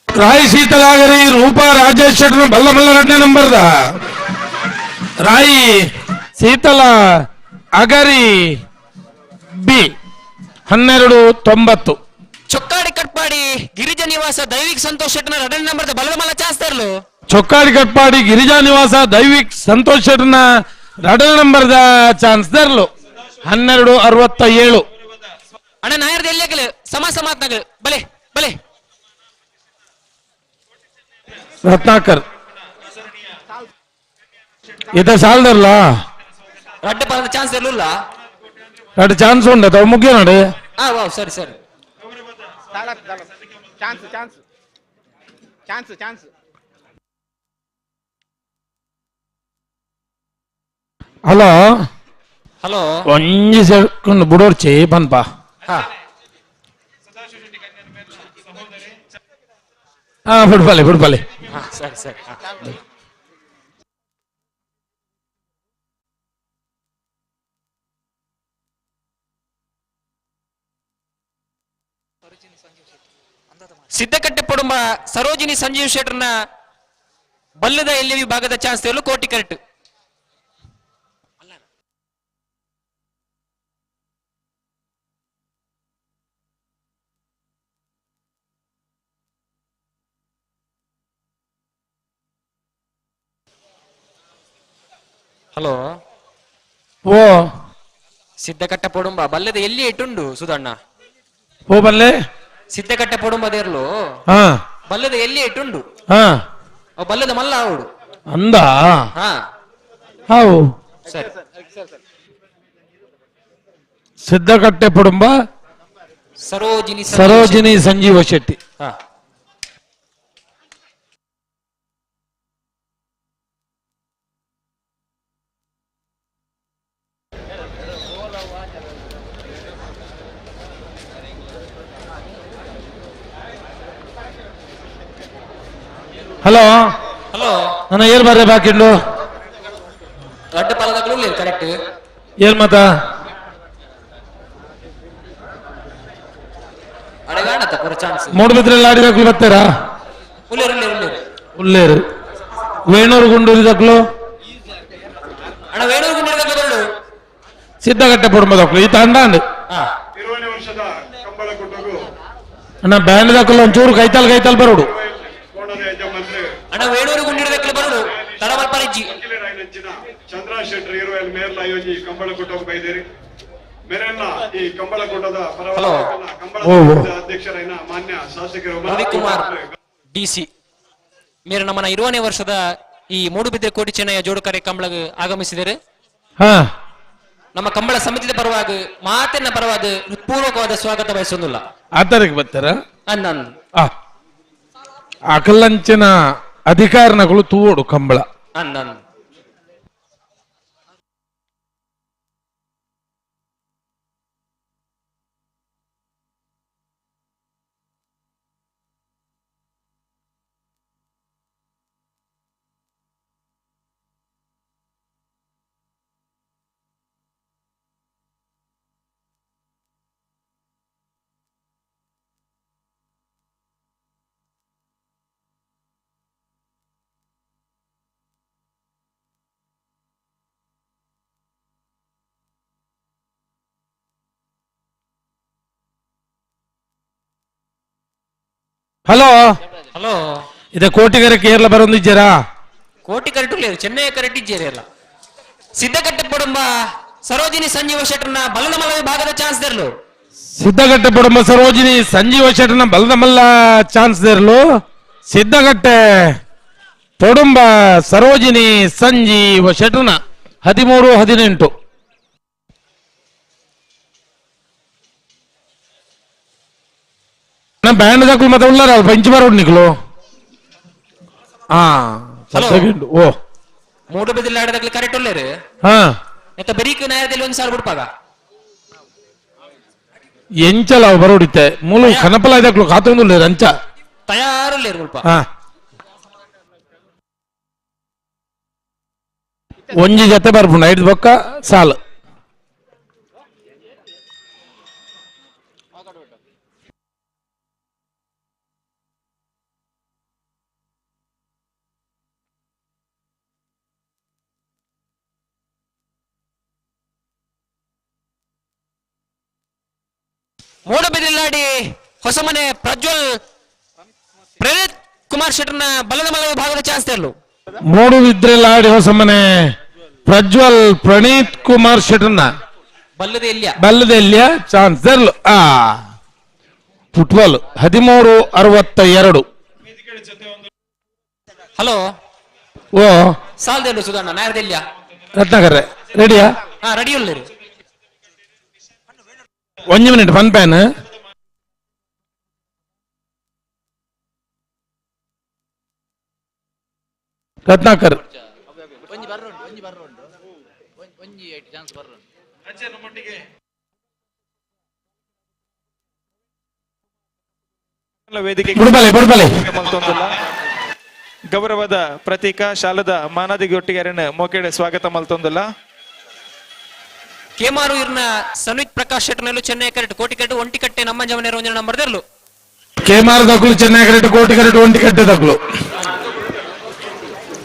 ರಾಯ್ ಶೀತಲಾಗರಿ ರೂಪಾ ರಾಜೇಶ್ ಶೆಟ್ಟರ್ ಬಲ್ಲಮಲ್ಲ ಎರಡನೇ ನಂಬರ್ದ ರಾಯಿ ಶೀತಲ ಅಗರಿ ಬಿ 12.90. ಚೊಕ್ಕಾಡಿ ಕಟ್ಪಾಡಿ ಗಿರಿಜ ನಿವಾಸ ದೈವಿಕ್ ಸಂತೋಷ್ ಶೆಟ್ಟರ್ ಎರಡನೇ ನಂಬರ್ದ ಬಲಮಲ್ಲ ಚಾನ್ಸ್ ತರಲು. Chokkadi Katpadi Girija ನಿವಾಸ ದೈವಿಕ್ ಸಂತೋಷ್ ಶೆಟ್ಟರ್ನ ಎರಡನೇ ನಂಬರ್ದ ಚಾನ್ಸ್ ದರ್ಲು 12:67. ಅಣ್ಣ ನಾಯರ್ದ ಎಲ್ಲಿ ಸಮ ಸಮಾತ್ನಾಗ ಬಲೆ ಬಲೆ. ರತ್ನಾಕರ್ ಇದ ಸಾಲದಲ್ಲ. ರಡ್ಡ ಪದ ಚಾನ್ಸ್ ಇರ್ಲಿಲ್ಲ. ಎರಡು ಚಾನ್ಸ್ ಉಂಟು ಅವು ಮುಗಿಯ ನೋಡಿ. ಹಾ ವಾವ್, ಸರಿ ಸರಿ. Chance chance chance chance. Hello. Hello. ಒಂಜಿ ಸೆಕೆಂಡ್ ಬುಡೋರ್ಚಿ ಬನ್ಪ. ಹಾ. ಹಾ, ಫುಟ್ಬಾಲಿ ಫುಟ್ಬಾಲಿ. ಹಾ, ಸರಿ ಸರಿ, ಹಾ. ಸಿದ್ದಕಟ್ಟೆ ಪಡುಂಬ ಸರೋಜಿನಿ ಸಂಜೀವ್ ಶೆಟ್ಟರ್ನ ಬಲ್ಲದ ಎಲ್ಲಿ ವಿಭಾಗದ ಚಾನ್ಸ್ ತೆರಲು ಕೋಟಿ ಕರೆಕ್ಟ್. ಹಲೋ. ಓ. ಸಿದ್ದಕಟ್ಟೆ ಪಡುಂಬ ಬಲ್ಲದ ಎಲ್ಲಿ ಇಟ್ಟುಂಡು ಸುಧಣ್ಣ? ಓ ಬಲ್ಲೆ. ಸಿದ್ದಕಟ್ಟೆ ಪಡುಂಬ ದೇರ್ಲು. ಹಾ. ಬಲ್ಲದ ಎಲ್ಲಿ ಇಟ್ಟುಂಡು. ಹಾ. ಅವ್ ಬಲ್ಲದ ಮಲ್ಲ ಅವಡು. ಅಂದ. ಹಾ. How. ಸರಿ. ಸಿದ್ದಕಟ್ಟೆ ಪುಡುಂಬ ಸರೋಜಿನಿ ಸಂಜೀವ್. ಸರೋಜಿನಿ ಸಂಜೀವ ಶೆಟ್ಟಿ. ಹಾ. ಹಲೋ. ಹಲೋ. ನನ್ನ ಏರ್ ಬರ್ರೆ ಬಾಕಿಂಡು. ರಡ್ಡ ಪಾಲದಾಗಲೂ ಕರೆಕ್ಟ್. ಏನ್ ಮತ? ಅಡಗಾಣತ್ತ ಪೂರ ಚಾನ್ಸ್. ಮೂಡ್ಬಿದ್ರೆಲ್ಲ ಆಡಿದಾಕ್ಲು ಬರ್ತಾರಾ? ಉಲ್ಲೇರು ಉಲ್ಲೇರು ಉಲ್ಲೇರು. ಉಲ್ಲೇರು ವೇಣೂರು ಗುಂಡೂರಿದಾಕ್ಲು. ಅಣ್ಣ, ವೇಣೂರು ಗುಂಡಿನ ಬರಡು. ಸಿದ್ದಕಟ್ಟೆ ಕುಟುಂಬದಕ್ಲು ಈ ತಂಡ ಅಂಡ್. ಹಾ. 20ನೇ ವರ್ಷದ ಕಂಬಳ ಕೂಟಗೂ ಅಣ್ಣ, ಬ್ಯಾಂಡ್ ದಾಕಲು ಒಂಚೂರು ಕೈತಾಲ್ ಕೈತಾಲ್ ಬರೋಡು. ಕೋಣದ ಯಜಮಾನ್ರು. ಅಣ್ಣ, ವೇಣೂರು ಗುಂಡಿನ ಬರಡು ತಡವಲ್ಪರಿಜ್ಜಿ. ವಕೀಲರಾಗಿನ ಚಂದ್ರ ಶೆಟ್ಟರ್ ಇರುವೆಲ್ ಮೇರ್ಲ ಯೋಜಿ ಕಂಬಳ ಕೂಟಕ್ಕೆ ಬೈದೇರಿ ಮೇರೆಲ್ಲ ಈ ಕಂಬಳ ಕೂಟದ ಪರವಾಗಿ ಹಲೋ. ಕಂಬಳ ಓ, ಓ. ಸಂಘದ ಅಧ್ಯಕ್ಷರಾಗಿನ ಮಾನ್ಯ ಶಾಸಕರು ರವಿಕುಮಾರ್ ಡಿಸಿ ಮೇರೆ ನಮ್ಮನ 20ನೇ ವರ್ಷದ ಈ ಮೂಡುಬಿದ್ರೆ ಕೋಟಿ ಚೆನ್ನಯ್ಯ ಜೋಡುಕರೆ ಕಂಬಳಗ್ ಆಗಮಿಸಿದರೆ ಹಾ. ನಮ್ಮ ಕಂಬಳ ಸಮಿತಿಯ ಪರವಾಗಿ ಮಾತಿನ ಪರವಾಗಿ ಹೃತ್ಪೂರ್ವಕವಾದ ಸ್ವಾಗತ ಬಯಸೋದಿಲ್ಲ. ಆ ತಾರೀಕು ಬರ್ತಾರ? ಅಂದ. ಆ ಅಕಲಂಚಿನ ಅಧಿಕಾರನಗಳು ತೂವೋಡು ಕಂಬಳ. ಅಂದ. ಹಲೋ. ಹಲೋ. ಇದೆ ಕೋಟಿಗರೆ ಕೇರಳ ಬರೋದಿದ್ದೀರಾ? ಕೋಟಿ ಕರೆಕ್ಟ್ ಇಲ್ಲ, ಚೆನ್ನೈ ಕರೆಕ್ಟ್ ಇದ್ದೀರಿ ಅಲ್ಲ. ಸಿದ್ದಕಟ್ಟೆ ಪಡುಂಬ ಸರೋಜಿನಿ ಸಂಜೀವ ಶೆಟ್ಟರ್ನ ಬಲದ ಮಲ ವಿಭಾಗದ ಚಾನ್ಸ್ ದೇರ್ಲು. ಸಿದ್ದಗಟ್ಟೆ ಪುಡುಂಬ ಸರೋಜಿನಿ ಸಂಜೀವ ಶೆಟ್ಟರ್ನ ಬಲದ ಮಲ್ಲ ಚಾನ್ಸ್ ದೇರ್ಲು. ಸಿದ್ದಗಟ್ಟೆ ಪೊಡುಂಬ ಸರೋಜಿನಿ ಸಂಜೀವ ಶೆಟ್ಟರ್ನ 13-18. ಬ್ಯಾಂಡ್ ದಾಖಲು ಮತ್ತೆ ಉಳ್ಳಾರ ಪಂಚಿ ಬರೋಡು ನಿಕ್ಲು. ಹಾ. ಹಲೋ. ಸೆಕೆಂಡ್ ಓ. ಮೂಡು ಬದಿಲ್ ಆಡದಾಗ್ಲಿ ಕರೆಕ್ಟ್ ಉಳ್ಳೇರು. ಹಾ. ಎತ್ತ ಬರೀಕ್ ನ್ಯಾಯದಲ್ಲಿ ಒಂದ್ ಸಾಲ ಬಿಡ್ಪಾಗ. ಎಂಚಲ ಅವು ಬರೋಡಿತ್ತೆ ಮೂಲು ಕನಪಲ ಇದಾಕ್ಲು ಕಾತೊಂದುಲ್ಲೇರು ಅಂಚ. ತಯಾರುಲ್ಲೇರು ಮುಲ್ಪ. ಹಾ, ಒಂಜಿ ಜೊತೆ ಬರ್ಪುಂಡು ಐದು ಬೊಕ್ಕ ಸಾಲು. ಮೂಡಬಿದಿಲ್ಲಾಡಿ ಹೊಸಮನೆ ಪ್ರಜ್ವಲ್ ಪ್ರೇರಿತ್. ಕುಮಾರ್ ಶೆಟ್ಟರ್ನ ಬಲದ ಮಲ ವಿಭಾಗದ ಚಾನ್ಸ್ ತರಲು. ಮೂಡು ಇದ್ರೆಲ್ಲ ಆಡಿ ಹೊಸ ಮನೆ ಪ್ರಜ್ವಲ್ ಪ್ರಣೀತ್ ಕುಮಾರ್ ಶೆಟ್ಟರ್ನ ಬಲ್ಲದ ಎಲ್ಲಿಯ ಬಲ್ಲದೆಲ್ಲಿಯ ಚಾನ್ಸ್ ತರಲು. ಆ ಫುಟ್ಬಾಲ್ 13:62. ಹಲೋ ಓ ಸಾಲ್ದೆಲ್ಲು ಸುಧಣ್ಣ ನಾಯರ್ದೆಲ್ಲಿಯ. ರತ್ನಾಕರ್ ರೆಡಿಯಾ? ಹಾ ರೆಡಿ ಉಳ್ಳೇರು. ಒಂಜಿ ಮಿನಿಟ್ ಫನ್ ಪ್ಯಾನ್. ರತ್ನಾಕರ್ ವೇದಿಕೆ ಬುಡ್ಬಲೆ ಬುಡ್ಬಲೆ. ಮಲ್ತೊಂದುಲ್ಲ ಗೌರವದ ಪ್ರತೀಕ ಶಾಲದ ಮಾನಾದಿಗೊಟ್ಟಿಗೆರನ್ ಮೋಕೆಡೆ ಸ್ವಾಗತ ಮಲ್ತೊಂದುಲ್ಲ. ಕೇಮಾರು ಇರ್ನ ಸನ್ವಿತ್ ಪ್ರಕಾಶ್ ಶೆಟ್ಟರ್ನಲ್ಲೂ ಚೆನ್ನೈ ಕರೆಟ್ ಕೋಟಿ ಕರೆಟ್ ಒಂಟಿ ಕಟ್ಟೆ ನಮ್ಮ ಜವನ ಒಂಜನ number ದೆರ್ಲು. ಕೇಮಾರ್ ದಕ್ಕಲು Chennai correct Koti correct ಒಂಟಿ ಕಟ್ಟೆ ದಕ್ಕಲು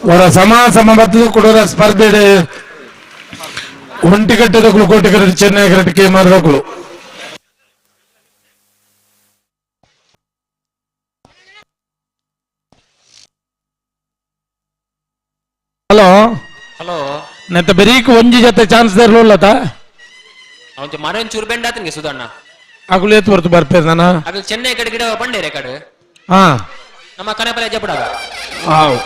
ಅವರ ಸಮ ಸಮ ಬತ್ತದ ಕೊಡೋರ ಸ್ಪರ್ಧೆ ಒಂಟಿ ಕಟ್ಟೆ ದಕ್ಕಲು ಕೋಟಿ ಕರೆಕ್ಟ್ ಚೆನ್ನೈ ಕರೆಕ್ಟ್ ಕೇಮಾರ್ ದಕ್ಕಲು. ಹಲೋ ಹಲೋ ನೆತ್ತ ಬೆರೀಕ್ ಒಂಜಿ ಜೊತೆ ಚಾನ್ಸ್ ದರ್ಲುಲ್ಲತ. ಅವಂಚ ಮರನ್ ಚೂರು ಬೆಂಡ ಆತನಿಗೆ ಸುಧಣ್ಣ. ಅಗುಲು ಏತ್ ಬರ್ತು ಬರ್ಪೇರ್ ನಾನ. ಅದು ಚೆನ್ನೈ ಕಡೆ ಗಿಡ ಬಂಡೇರೆ ಕಡೆ. ಹಾ ನಮ್ಮ ಕನಪಲೆ ಜಪಡಾಗ. ಹಾವ್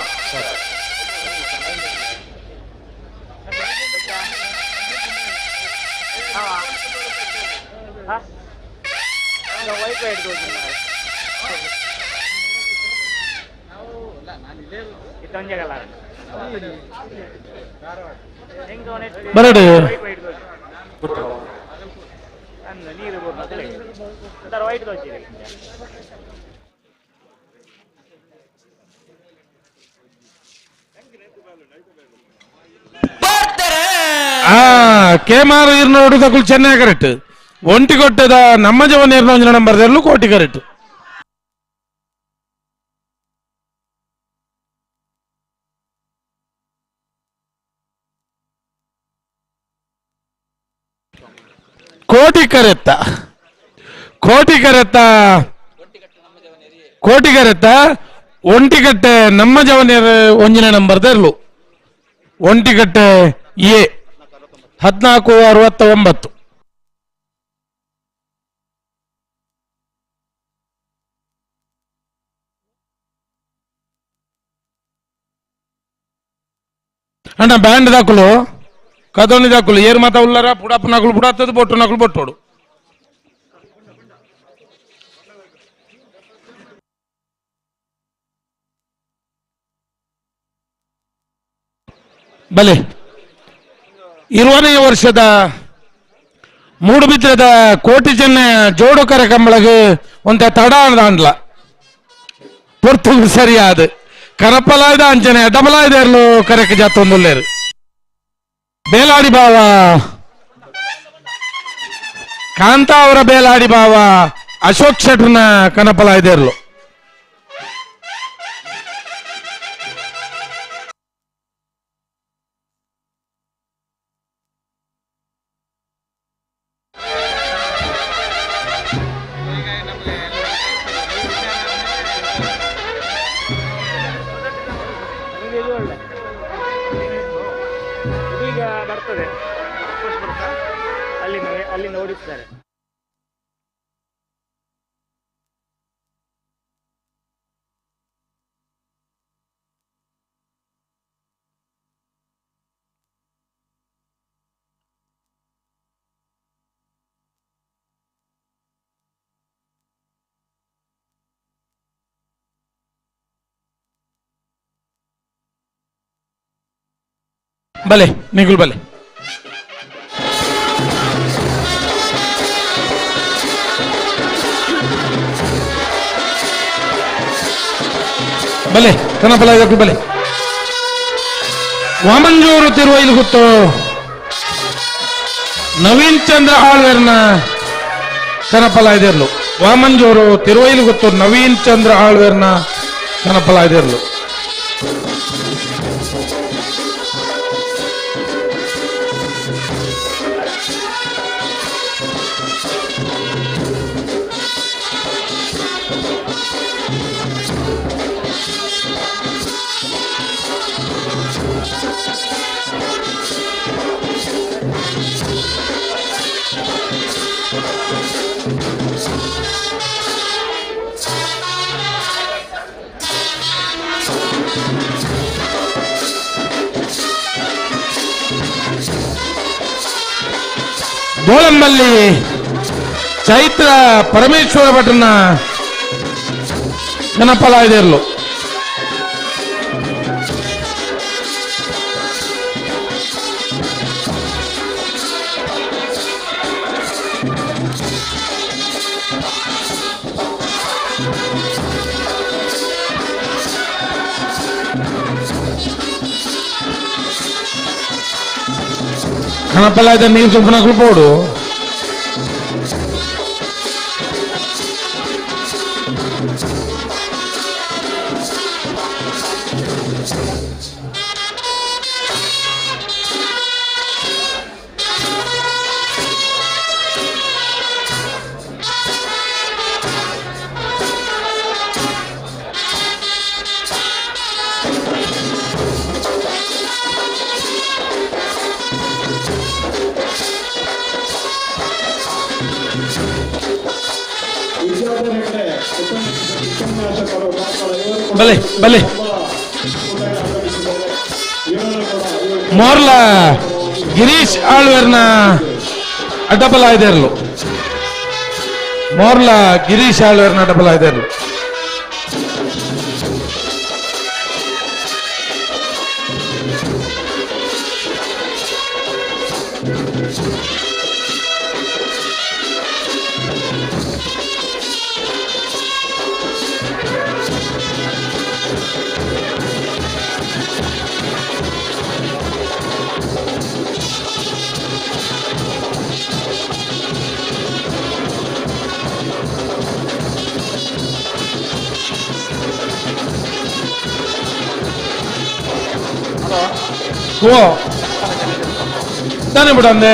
ಬರಡು. ಆ ಕೇಮಾರು ಇರ್ನೋಡು ತಗುಲು ಚೆನ್ನೈ ಕರೆಕ್ಟ್ ಒಂಟಿ ಕೊಟ್ಟದ ನಮ್ಮ ಜವನ್ ಇರ್ನ ಒಂಜಿ ನಂಬರ್ ದೆರ್ಲು ಕೋಟಿ ಕರೆಕ್ಟ್. ಕೋಟಿ ಕರೆತ್ತ ಕೋಟಿ ಕರೆತ್ತ ಕೋಟಿ ಕರೆತ್ತ ಒಂಟಿಕಟ್ಟೆ ನಮ್ಮ ಜವನಿಯರ್ ಒಂಜಿನ ನಂಬರ್ ದೆರ್ಲು ಒಂಟಿಕಟ್ಟೆ ಎ 14:69. ಅಣ್ಣ ಬ್ಯಾಂಡ್ ದಾಕುಲು ಕದೋನಿ ದಾಕುಲು ಏರ್ ಮಾತ ಉಲ್ಲಾರ ಪುಡಾಪು ನಕಲು ಪುಡಾತದ ಬೊಟ್ಟು ನಕಲು ಬೊಟ್ಟೋಡು. ಬಲೆ 20ನೇ ವರ್ಷದ ಮೂಡುಬಿದ್ರದ ಕೋಟಿ ಚೆನ್ನ ಜೋಡು ಕರೆ ಕಂಬಳಗೆ ಒಂತ ತಡ ಅಂಡ್ಲ ಪೊರ್ತು ಸರಿಯಾದ ಕರಪಲಾಯ್ದ ಅಂಚನೆ ಡಬಲಾಯ್ದ ಕರೆಕ್ ಜಾತೊಂದುಲ್ಲೇರು ಬೇಲಾಡಿ ಬಾವ ಕಾಂತ ಅವರ ಬೇಲಾಡಿ ಬಾವ ಅಶೋಕ್ ಶೆಟ್ರನ ಕನಪಲಾಯ್ದೇರ್ಲು. ಈಗ ಬರ್ತದೆ ಅಲ್ಲಿಂದ ಅಲ್ಲಿಂದ ಓಡಿಸ್ತಾರೆ. ಬಲೆ ನಿಗುಲ್ ಬಲೆ ಬಲೆ ಕನಪಲ ಇದಕ್ಕೂ ಬಲೆ ವಾಮಂಜೂರು ತಿರುವೈಲು ಗೊತ್ತು ನವೀನ್ ಚಂದ್ರ ಆಳ್ವೇರ್ನ ಕನಪಲ ಇದಿರ್ಲು. ವಾಮಂಜೂರು ತಿರುವೈಲು ಗೊತ್ತು ನವೀನ್ ಚಂದ್ರ ಆಳ್ವೇರ್ನ ಕನಪಲ ಇದಿರ್ಲು. ಬೋಳಂಬಲ್ಲಿ ಚೈತ್ರ ಪರಮೇಶ್ವರ ಭಟ್ರನ ಕನಪಲಾಯ್ದಿರ್ಲು. ಕನಪಲಾಯ್ದ ನೀರು ಚೊಪ್ಪನಕ್ಲು ಪೋಡು. ಬಲೆ ಬಲೆ ಮೋರ್ಲ ಗಿರೀಶ್ ಆಳ್ವೇರ್ನ ಅಡ್ಡಬಲಾಯ್ದಿರ್ಲು. ಮೋರ್ಲ ಗಿರೀಶ್ ಆಳ್ವೇರ್ನ ಅಡ್ಡಬಲಾಯ್ದಿರ್ಲು. ಓ ತಾನೆ ಬಿಡಂದೆ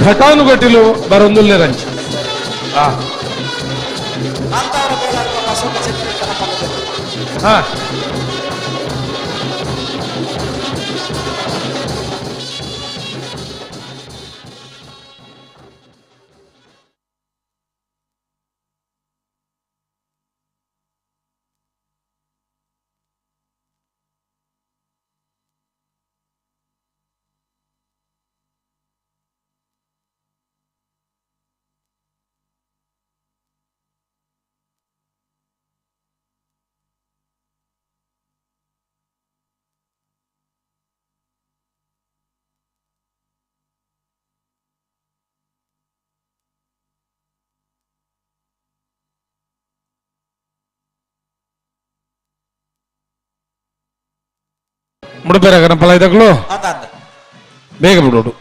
ಘಟಾನುಘಟಿಲು ಬರೊಂದುಲ್ಲೆ ರಂಚ. ಹಾ ಮುಡುಪೇರ ಗಣಪಲ ಇದಕ್ಕಲು ಬೇಗ ಬಿಡೋಡು.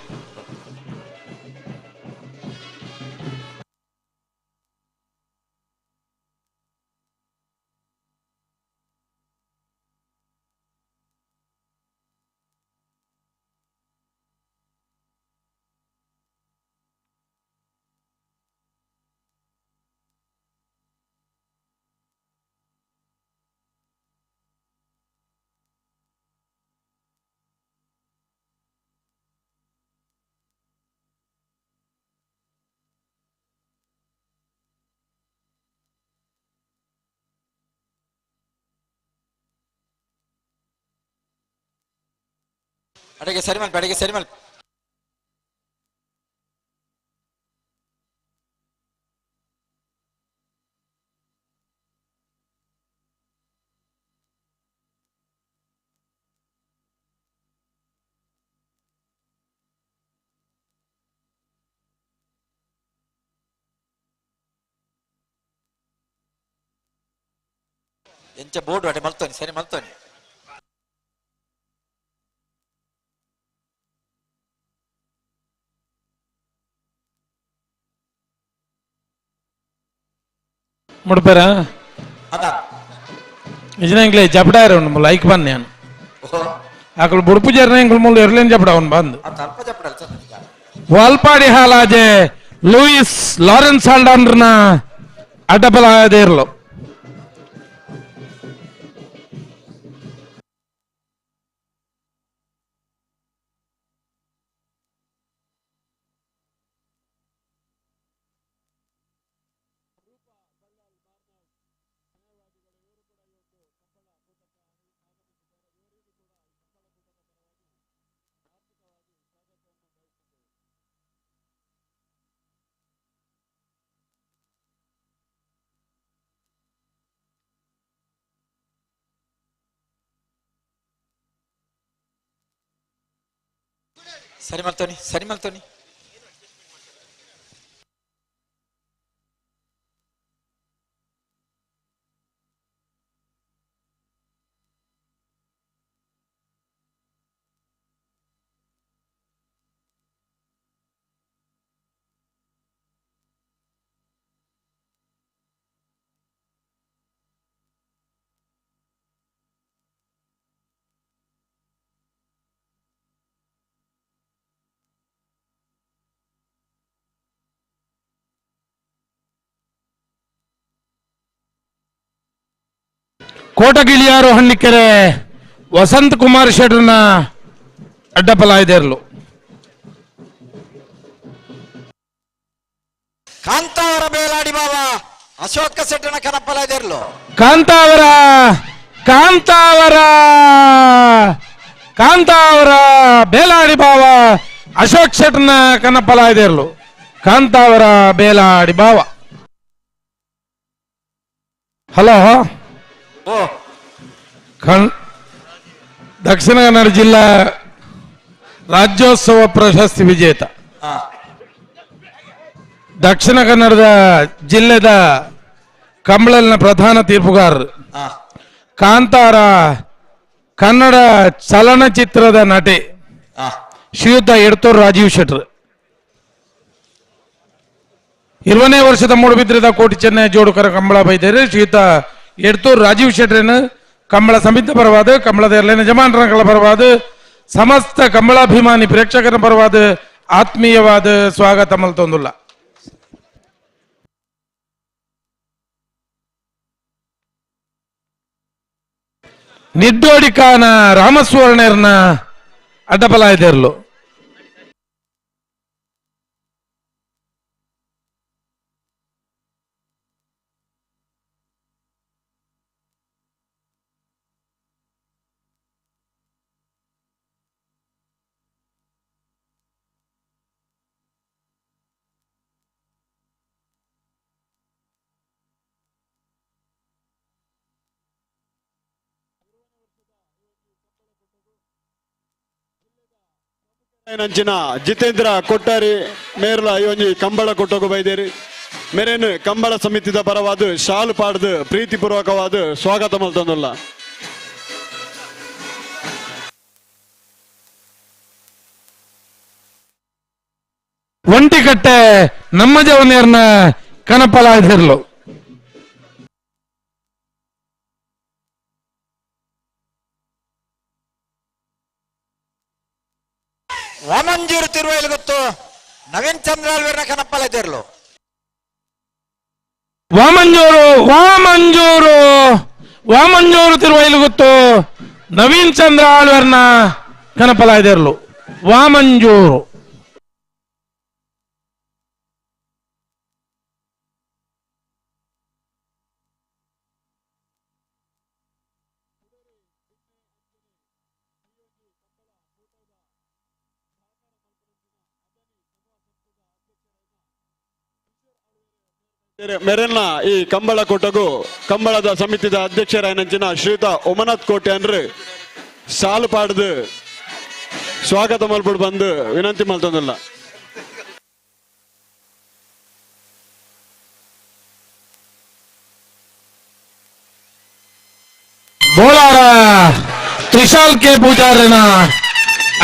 ಅಡಿಗೆ ಸರಿ ಮಲ್ಪ, ಅಡಿಗೆ ಸರಿ ಮಲ್ಪ. ಎಂಚ ಬೋರ್ಡು ಅಡೆ ಮಲ್ತೋನಿ, ಸರಿ ಮಲ್ತೋನಿ. ಮುಡುಪೇರ ನಿಜನಾಗ್ಲೇ ಜಪಡಾರ ಉಂಡು ಲೈಕ್ ಬನ್ನಿ ನಾನು. ಆಕಳು ಬುಡುಪು ಜರ್ನ ಇಂಗುಲ್ ಮುಳ್ಳು ಎರ್ಲೇನ್ ಜಪಡ ಅವನು ಬಂದು. ವಾಲ್ಪಾಡಿ ಹಾಲಾಜೆ ಲೂಯಿಸ್ ಲಾರೆನ್ಸ್ ಹಾಲ್ಡಾನ್ರನ ಅಡ್ಡಬಲ ಇರಲು. ಸರಿ ಮಲ್ತೋನಿ ಸರಿ ಮಲ್ತೋನಿ. ಕೋಟಗಿಳಿಯಾರು ಹಣ್ಣಿಕೆರೆ ವಸಂತ್ ಕುಮಾರ್ ಶೆಟ್ರನ ಅಡ್ಡಪಲ ಇದೆರಲು. ಕಾಂತಾವರ ಬೇಲಾಡಿ ಬಾಬಾ ಅಶೋಕ ಶೆಟ್ಟನ ಕನಪಲ ಇದೆರಲು. ಕಾಂತಾವರ ಕಾಂತಾವರ ಕಾಂತಾವರ ಬೇಲಾಡಿ ಬಾವ ಅಶೋಕ್ ಶೆಟ್ಟನ ಕನಪಲ ಇದೆರಲು. ಕಾಂತಾವರ ಬೇಲಾಡಿ ಬಾವ. ಹಲೋ, ದಕ್ಷಿಣ ಕನ್ನಡ ಜಿಲ್ಲಾ ರಾಜ್ಯೋತ್ಸವ ಪ್ರಶಸ್ತಿ ವಿಜೇತ, ದಕ್ಷಿಣ ಕನ್ನಡದ ಜಿಲ್ಲೆದ ಕಂಬಳಲಿನ ಪ್ರಧಾನ ತೀರ್ಪುಗಾರರು, ಕಾಂತಾರ ಕನ್ನಡ ಚಲನಚಿತ್ರದ ನಟಿ ಶ್ರೀಯುತ ಎಡ್ತೂರು ರಾಜೀವ್ ಶೆಟ್ರ್. 20ನೇ ವರ್ಷದ ಮೂಡುಬಿದ್ರದ ಕೋಟಿ ಚೆನ್ನೈ ಜೋಡುಕರ ಕಂಬಳ ಬೈದೇರಿ ಶ್ರೀಯುತ ಎಡ್ತೂರು ರಾಜೀವ್ ಶೆಟ್ರನ್ನು ಕಂಬಳ ಸಮಿತಿ ಪರವಾದ, ಕಂಬಳದ ಎರಡನೇ ಯಜಮಾನರ ಪರವಾದ, ಸಮಸ್ತ ಕಂಬಳಾಭಿಮಾನಿ ಪ್ರೇಕ್ಷಕರ ಪರವಾದ ಆತ್ಮೀಯವಾದ ಸ್ವಾಗತ ಮಲ್ತೊಂದುಲ್ಲ. ನಿಡ್ಡೋಡಿಕಾನ ರಾಮಸ್ವರ್ಣರ್ನ ಅಡ್ಡಬಲ ಇದೆರಲು. ನಂಚಿನ ಜಿತೇಂದ್ರ ಕೊಟ್ಟಾರಿ ಮೇರ್ಲ ಒಂಜಿ ಕಂಬಳ ಕೊಟ್ಟೋಗು ಬೈದೇರಿ. ಮೇರೇನು ಕಂಬಳ ಸಮಿತಿದ ಪರವಾದ ಶಾಲು ಪಾಡ್ದು ಪ್ರೀತಿಪೂರ್ವಕವಾದ ಸ್ವಾಗತ ಮಲ್ತೊಂದುಲ್ಲ. ಒಂಟಿಕಟ್ಟೆ ನಮ್ಮ ಜವನಿಯರ್ನ ಕನಪಲ ಇದಿರ್ಲು. ವಾಮಂಜೂರು ತಿರುವೈಲು ಗೊತ್ತು ನವೀನ್ ಚಂದ್ರ ಅಲ್ವೇರ್ನ ಕನಪ್ಪಲ ಇದ್ದಿರ್ಲು. ವಾಮಂಜೂರು ವಾಮಂಜೂರು ವಾಮಂಜೂರು ತಿರುವೈಲು ಗೊತ್ತು ನವೀನ್ ಚಂದ್ರ ಆಳ್ವೇರ್ನ ಕನಪಲ ಇದ್ದಿರ್ಲು. ವಾಮಂಜೂರು ಮೆರೆನ್ನ ಈ ಕಂಬಳ ಕೂಟಗೂ ಕಂಬಳದ ಸಮಿತಿದ ಅಧ್ಯಕ್ಷರಾಯನಂಚಿನ ಶ್ರೀಯುತ ಉಮನಾಥ್ ಕೋಟೆ ಅಂದ್ರೆ ಸಾಲು ಪಾಡ್ದು ಸ್ವಾಗತ ಮಲ್ಪಡು ಬಂದು ವಿನಂತಿ ಮಲ್ತೊಂದಿಲ್ಲ. ಬೋಲಾರ ತ್ರಿಶಾಲ್ ಕೆ ಪೂಜಾರನ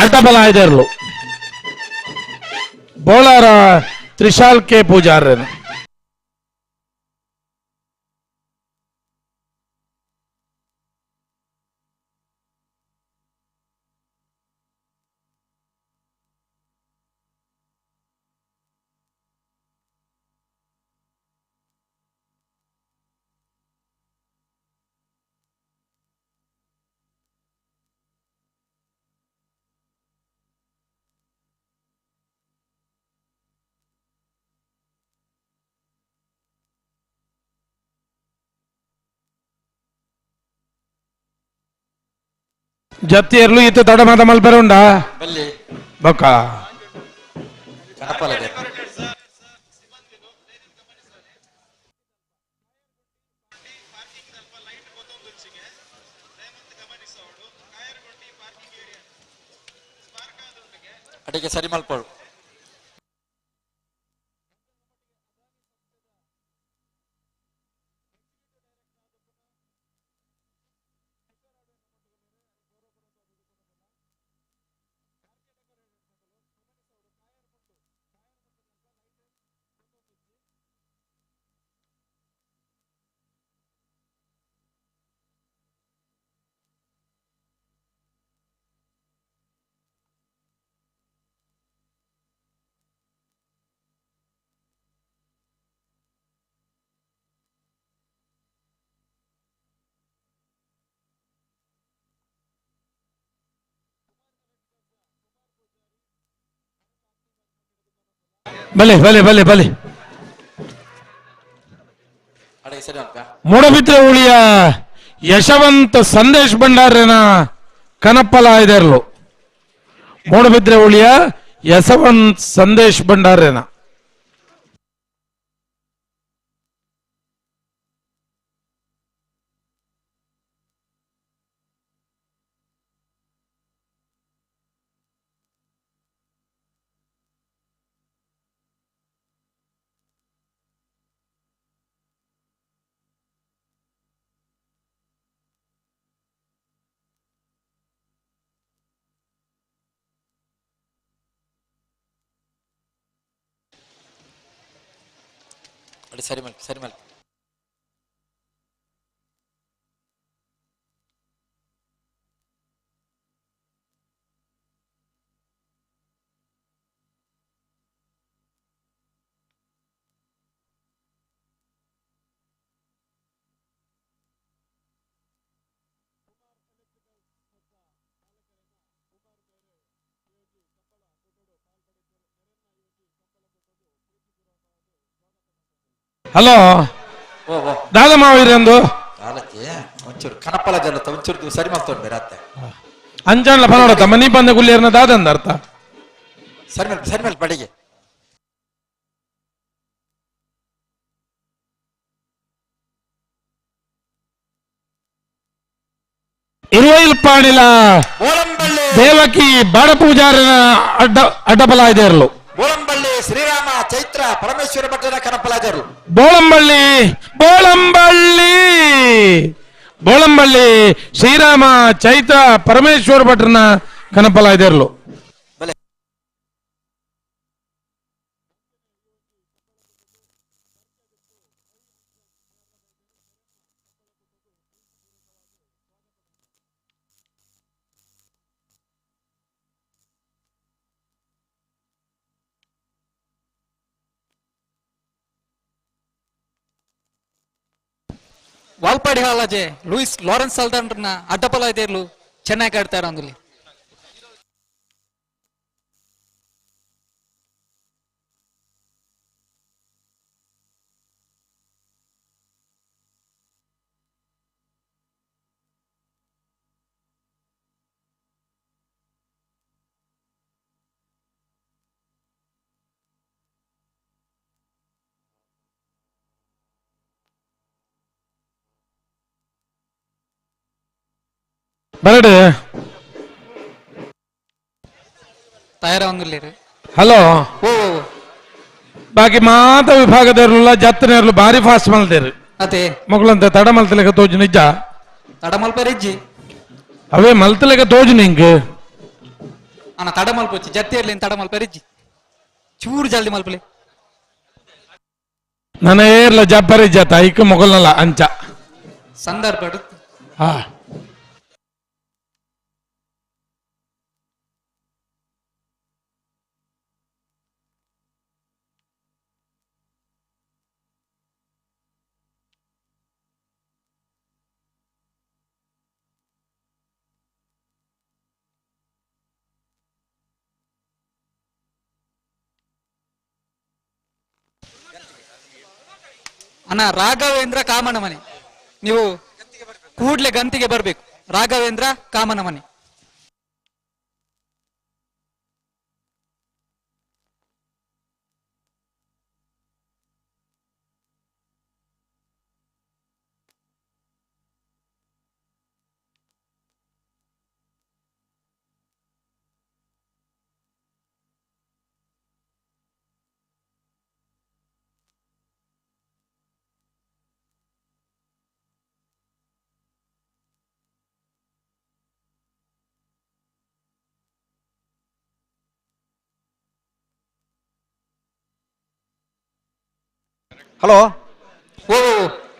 ಅಡ್ಡಬಲ ಇದಿರ್ಲು. ಬೋಲಾರ ತ್ರಿಶಾಲ್ ಕೆ ಪೂಜಾರನ. ಜತ್ತಿಯರ್ಲು ಇತ್ತು ತಡ ಮಾತ ಮಲ್ಪೆರ ಉಂಡಾ ಬಲ್ಲಿ ಬೊಕ್ಕ ಕನಪಲ ಅಡಿಗೆ ಸರಿ ಮಲ್ಪಡು. ಬಲೆ ಬಲೆ ಬಲೆ ಬಲೆ ಮೂಡಬಿದ್ರೆ ಉಳಿಯ ಯಶವಂತ ಸಂದೇಶ್ ಭಂಡಾರನ ಕನಪ್ಪಲ ಇದೆರ್ಲು. ಮೂಡಬಿದ್ರೆ ಉಳಿಯ ಯಶವಂತ್ ಸಂದೇಶ್ ಭಂಡಾರನ. ಸರಿ ಮಲ್ಪಿ ಸರಿ ಮಲ್ಪಿ. ಹಲೋ ದಾದ ಮಾವಿರಂದು ಒಂಚೂರು ಕನಪಲ ಜನ ಒಂಚೂರು ಸರಿ ಮಾಡ್ತೋಣ ಬೇರೆ ಅಂಚಾನ್ಲ ಪನೋಡತ್ತ ಮನಿ ಬಂದ ಗುಲ್ಲಿಯರ್ನ ದಾದಂದ ಅರ್ಥ. ಸರಿ ಮೇಲ್ ಸರಿ ಮೇಲ್ ಬಡಿಗೆ. ಇರುವೈಲ್ ಪಾಣಿಲ ದೇವಕಿ ಬಾಡ ಪೂಜಾರನ ಅಡ್ಡ ಅಡ್ಡಬಲ ಇದೆರಲು. ಬೋಳಂಬಳ್ಳಿ ಶ್ರೀರಾಮ ಚೈತ್ರ ಪರಮೇಶ್ವರ ಭಟ್ಟರ ಕನಪಲಾಜರು. ಬೋಳಂಬಳ್ಳಿ ಬೋಳಂಬಳ್ಳಿ ಬೋಳಂಬಳ್ಳಿ ಶ್ರೀರಾಮ ಚೈತ್ರ ಪರಮೇಶ್ವರ ಭಟ್ರನ ಕನಪಲ ಇದೆರಲು. ವಾಲ್ಪಾಡಿ ಹಾಲಾಜೆ ಲೂಯಿಸ್ ಲಾರೆನ್ಸ್ ಸಲ್ದಾನ್ರನ್ನ ಅಡ್ಡಪಲ ಇರ್ಲು ಚೆನ್ನಾಗಿ ಆಡ್ತಾರ ಅಂದಲ್ಲಿ. ಬರಡು ತಯಾರಾವಂಗಿಲ್ಲ. ಹಲೋ ಓ ಬಾಕಿ ಮಾತ ವಿಭಾಗದವ್ರಲ್ಲ ಜತ್ತನೇರ್ಲು ಭಾರಿ ಫಾಸ್ಟ್ ಮಲ್ತೇರು. ಅದೇ ಮಗಳಂತ ತಡ ಮಲ್ತಲೆಕ ತೋಜು ನಿಜ. ತಡ ಮಲ್ಪೆರಿಜ್ಜಿ. ಅವೇ ಮಲ್ತಲೆಕ ತೋಜು ನಿಂಗೆ. ಅಣ್ಣ ತಡ ಮಲ್ಪೊಚ್ಚಿ ಜತ್ತಿರ್ಲಿ ತಡ ಮಲ್ಪೆರಿಜ್ಜಿ ಚೂರು ಜಲ್ದಿ ಮಲ್ಪಲಿ. ನನ್ನ ಏರ್ಲ ಜಬ್ಬರಿ ಜತ ಐಕ್ ಮೊಗಲ್ನಲ್ಲ ಅಂಚ ಸಂದರ್ಭ. ಹಾ ಅಣ್ಣ ರಾಘವೇಂದ್ರ ಕಾಮನ ಮನೆ, ನೀವು ಕೂಡ್ಲೆ ಗಂತಿಗೆ ಬರ್ಬೇಕು. ರಾಘವೇಂದ್ರ ಕಾಮನ ಮನೆ. Hello. ಓ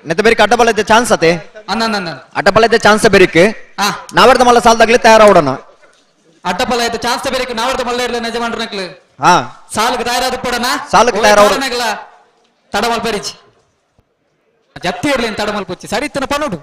ನೆತ್ತ ಬೇರಿಕ್ ಅಡ್ಡಬಲ ಇದ್ದ ಚಾನ್ಸ್ ಅತೆ. ಅನ್ನ. ಅಡ್ಡಬಲ ಇದ್ದ ಚಾನ್ಸ್ ಬೇರಿಕ್. ಆ. ನಾವರ್ದ ಮಲ್ಲ ಸಾಲದಾಗ್ಲಿ ತಯಾರಾವಡಣ. ಅಡ್ಡಪಲ ಆಯ್ತು ಚಾನ್ಸ್ ಬೇರಿಕ್ ನಾವರ್ದ ಮಲ್ಲ ಇರ್ಲ ಯಜಮಾನ್ರನಕ್ಲು. ಹಾ. ಸಾಲುಗೆ ತಯಾರಾದ ಪಡನ. ಸಾಲುಗ್ ತಯಾರಾವಡು. ತಡಮಲ್ ಪರಿಚಿ ಜತ್ತಿ ಇರ್ಲಿ ತಡಮಲ್ ಪುಚ್ಚಿ ಸರಿ ಇತ್ತನ ಪನೋಡು.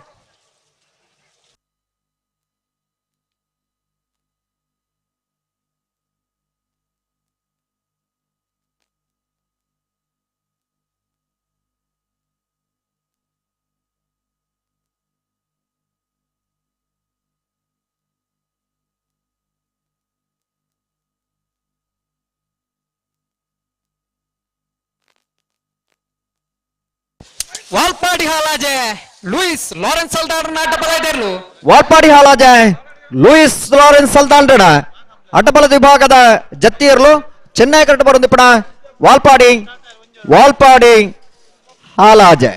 ವಾಲ್ಪಾಡಿ ಹಾಲಾಜೆ ಲೂಯಿಸ್ ಲಾರೆನ್ಸ್ ಅಲ್ದಾರ್ನ ಅಡ್ಡಪಲ ಇದ್ದಿರ್ಲು. ವಾಲ್ಪಾಡಿ ಹಾಲಾಜೆ ಲೂಯಿಸ್ ಲಾರೆನ್ಸ್ ಸಲ್ದಾನ್ರಣ ಅಡ್ಡಬಲದ ವಿಭಾಗದ ಜತ್ತಿಯರ್ಲು ಚೆನ್ನೈ ಕರೆಕ್ಟ್ ಬರುಂದಿಪ್ಪಣ ವಾಲ್ಪಾಡಿ ವಾಲ್ಪಾಡಿ ಹಾಲಾಜೆ.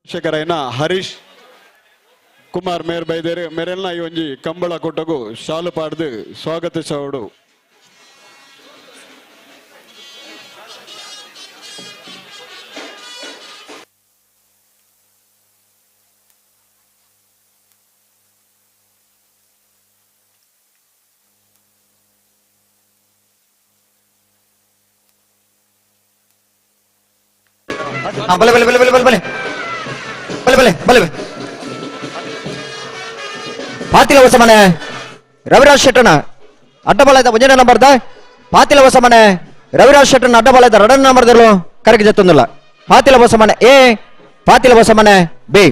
ಶೇಖರಯ್ಯನ ಹರೀಶ್ ಕುಮಾರ್ ಮೇರ್ ಬೈದೇರು ಮೆರೆಲ್ನ ಈ ಒಂಜಿ ಕಂಬಳ ಕೊಟ್ಟಗು ಶಾಲು ಪಾಡ್ದು ಸ್ವಾಗತಿಸೋಡು. ಹಾ, ಬಲೆ ಬಲೆ ಬಲೆ ಬಲೆ ಬಲೆ ಬಲೆ ಬಲೆ ಬಲೆ ಬಲೆ ಬಲೆ. ಪಾತಿಲ ಹೊಸಮನೆ ರವಿರಾಜ್ ಶೆಟ್ಟನ ಅಡ್ಡಬಲ ಇದ್ದ ಒಂಜನೇ ನಂಬರ್ದ ಪಾತಿಲ ಹೊಸಮನೆ ರವಿರಾಜ್ ಶೆಟ್ಟನ ಅಡ್ಡಬಲ ಇದ್ದ ಎರಡನೇ ನಂಬರ್ದಲ್ಲೂ ಕರೆಗೆ ಜತ್ತೊಂದಿಲ್ಲ. ಪಾತಿಲ ಹೊಸಮನೆ ಎ, ಪಾತಿಲ ಹೊಸಮನೆ ಬಿ.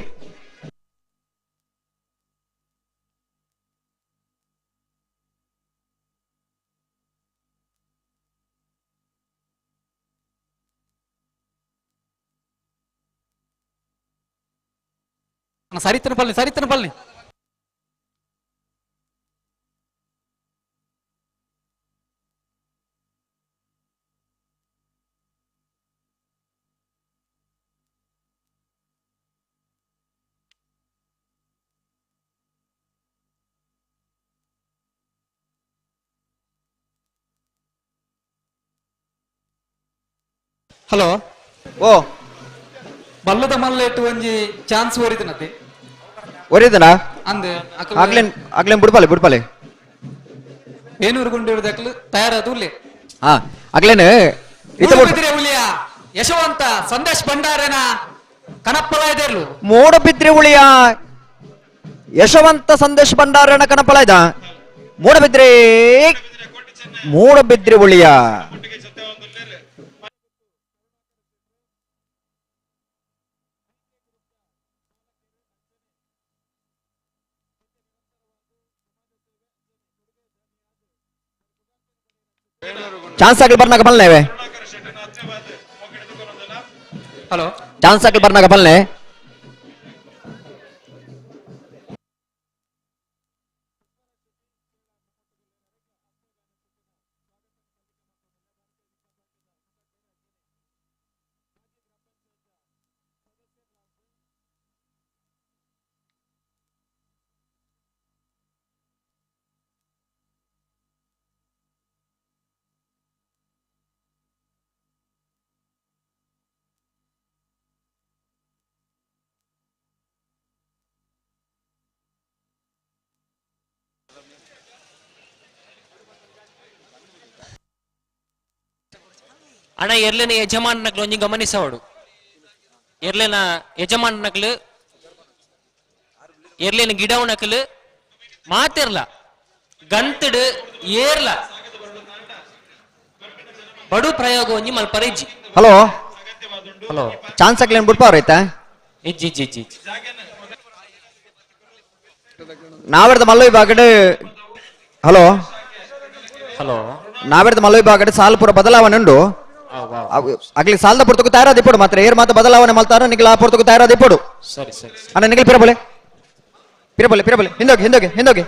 ಸರಿತನ ಪಲ್ನಿ ಸರಿತನ ಪಲ್ನಿ. ಹಲೋ. ಓ. ಬಲ್ಲದ ಮಲ್ಲೇಟು ಒಂಜಿ ಚಾನ್ಸ್ ಓರಿದನತೆ. ಒರಿದನಾ? ಅಂದ್. ಆಗ್ಲೇನ್ ಆಗ್ಲೇನ್ ಬಿಡ್ಪಾಲೆ ಬಿಡ್ಪಾಲೆ. ಬೇನೂರು ಗುಂಡಿರು ದಕ್ಲು ತಯಾರಾದ ಉಲ್ಲೆ. ಹಾ ಆಗ್ಲೇನ್ ಇತ್ತ ಮೂಡುಬಿದಿರೆ ಉಳಿಯ ಯಶವಂತ ಸಂದೇಶ್ ಭಂಡಾರನ ಕನಪ್ಪಲ ಇದಿರ್ಲು. ಮೂಡಬಿದ್ರಿ ಉಳಿಯ ಯಶವಂತ ಸಂದೇಶ್ ಭಂಡಾರನ ಕನಪಲ ಇದ್ದ ಮೂಡಬಿದ್ರಿ ಮೂಡಬಿದ್ರಿ ಉಳಿಯ. ಚಾನ್ಸ್ ಆಗಲಿ ಬರ್ನಾಗ ಬಲ್ನೇವೆ. ಹಲೋ. ಚಾನ್ಸ್ ಆಗಲಿ ಬರ್ನಾಗ ಬಲ್ನೆ. ಅಣ್ಣ ಎರ್ಲೆನ ಯಜಮಾನನಕ್ಲು ಒಂಜಿ ಗಮನಿಸವಡು. ಎರ್ಲೆನ ಯಜಮಾನನಕ್ಲು ಎರ್ಲೇನು ಗಿಡವನಕಲು ಮಾತಿರ್ಲ ಗಂತಡು ಏರ್ಲ ಬಡು ಪ್ರಯೋಗ ಒಂಜಿ ಮಲ್ಪರ ಇಜ್ಜಿ. ಹಲೋ ಹಲೋ ಚಾನ್ಸ್ ಆಗ್ಲೇನು ಬಿಡ್ಪ ಅವ್ರೈತಾ? ಇಜ್ಜಿ ಇಜ್ಜಿ ಇಜ್ಜಿ ಇಜ್ಜಿ. ನಾವೆರ್ದ ಮಲ್ಲ ವಿಭಾಗಡ್ ಹಲೋ ಹಲೋ ನಾವೆರ್ದ ಮಲ್ಲ ವಿಭಾಗಡ್ ಸಾಲು ಪೂರ ಬದಲಾವಣೆ ಉಂಡು. ಅಗ್ಲಿ ಸಾಲದ ಪುರ್ತకు ತಯಾರಾದಿಪ್ಪಡು ಮಾತ್ರ ಏರ್ ಮಾತ ಬದಲಾವಣೆ ಮಲ್ತಾರ ನಿಗ್ಲ ಆ ಪುರ್ತకు ತಯಾರಾದಿಪ್ಪಡು. ಸರಿ ಸರಿ ಸರಿ. ಅಣ್ಣ ನಿಗ್ಲ ಪಿರಬಲೆ ಪಿರಬಲೆ ಪಿರಬಲೆ ಹಿಂದೋಗಿ ಹಿಂದೋಗಿ ಹಿಂದೋಗಿ.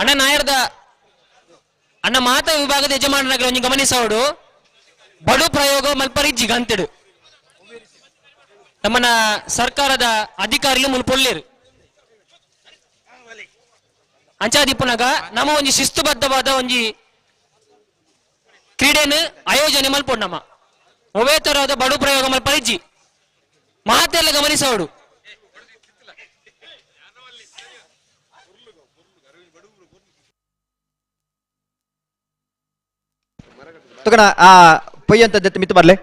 ಅಣ್ಣ ನಾಯರ್ದ ಅಣ್ಣ ಮಾತ ವಿಭಾಗದ ಯಜಮಾನರಾಗಿ ಒಂಜಿ ಗಮನಿಸೋಡು ಬಡು ಪ್ರಯೋಗ ಮಲ್ಪರಿಜ್ಜಿ ಗಂತಿಡು ನಮ್ಮನ ಸರ್ಕಾರದ ಅಧಿಕಾರಿಲು ಮುಲ್ಪೊಲ್ಲೇರು ಅಂಚಾದಿಪ್ಪುನಗ ನಮ್ಮ ಒಂಜಿ ಶಿಸ್ತುಬದ್ಧವಾದ ಒಂಜಿ ಕ್ರೀಡೆನು ಆಯೋಜನೆ ಮಲ್ಪೊಡು ನಮ್ಮ ಒವೇ ತರಹದ ಬಡು ಪ್ರಯೋಗ ಮಲ್ಪರಿಜ್ಜಿ ಮಾತೆಲ್ಲ ಗಮನಿಸೋಡು. ತುಕಣ ಆ ಪೊಯ್ಯಂತ ಜೊತೆ ಮಿತ್ತು ಬರ್ಲೆ.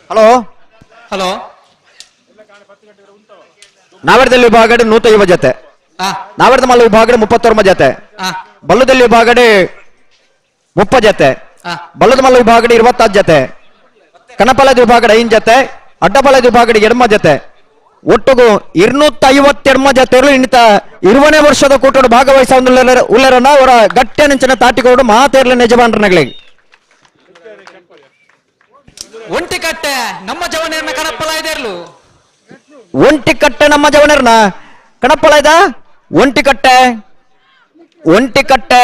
ಹಲೋ ಹಲೋ ನಾವರ್ದಲ್ಲಿ ವಿಭಾಗಡೆ 150 ಜೊತೆ, ನಾವರ್ದ ಮಲ್ಲ ವಿಭಾಗಡೆ 39 ಜೊತೆ, ಬಲ್ಲದಲ್ಲಿ ವಿಭಾಗಡೆ 30 ಜೊತೆ, ಬಲ್ಲದ ಮಲ್ಲ ವಿಭಾಗಡೆ 26 ಜೊತೆ, ಕಣಪಲದ ವಿಭಾಗಡೆ 5 ಜೊತೆ, ಅಡ್ಡಪಲದ ವಿಭಾಗಡೆ 8 ಜೊತೆ, ಒಟ್ಟುಗು 252 ಜೊತೆ ಇನ್ನಿತ 20ನೇ ವರ್ಷದ ಕೂಟೋಡು ಭಾಗವಹಿಸ ಉಲ್ಲರನ್ನ ಅವರ ಗಟ್ಟಿ ನೆಂಚಿನ ತಾಟಿಕೋಡು ಮಾತೇರ್ಲ ಯಜಮಾನರನಗಳಿಗೆ. ಒಂಟಿಕಟ್ಟೆ ನಮ್ಮ ಜವನರನ್ನ ಕಣಪ್ಪಲ ಇರ್ಲು. ಒಂಟಿಕಟ್ಟೆ ನಮ್ಮ ಜವನರನ್ನ ಕಣಪ್ಪಲ ಇದ. ಒಂಟಿಕಟ್ಟೆ ಒಂಟಿಕಟ್ಟೆ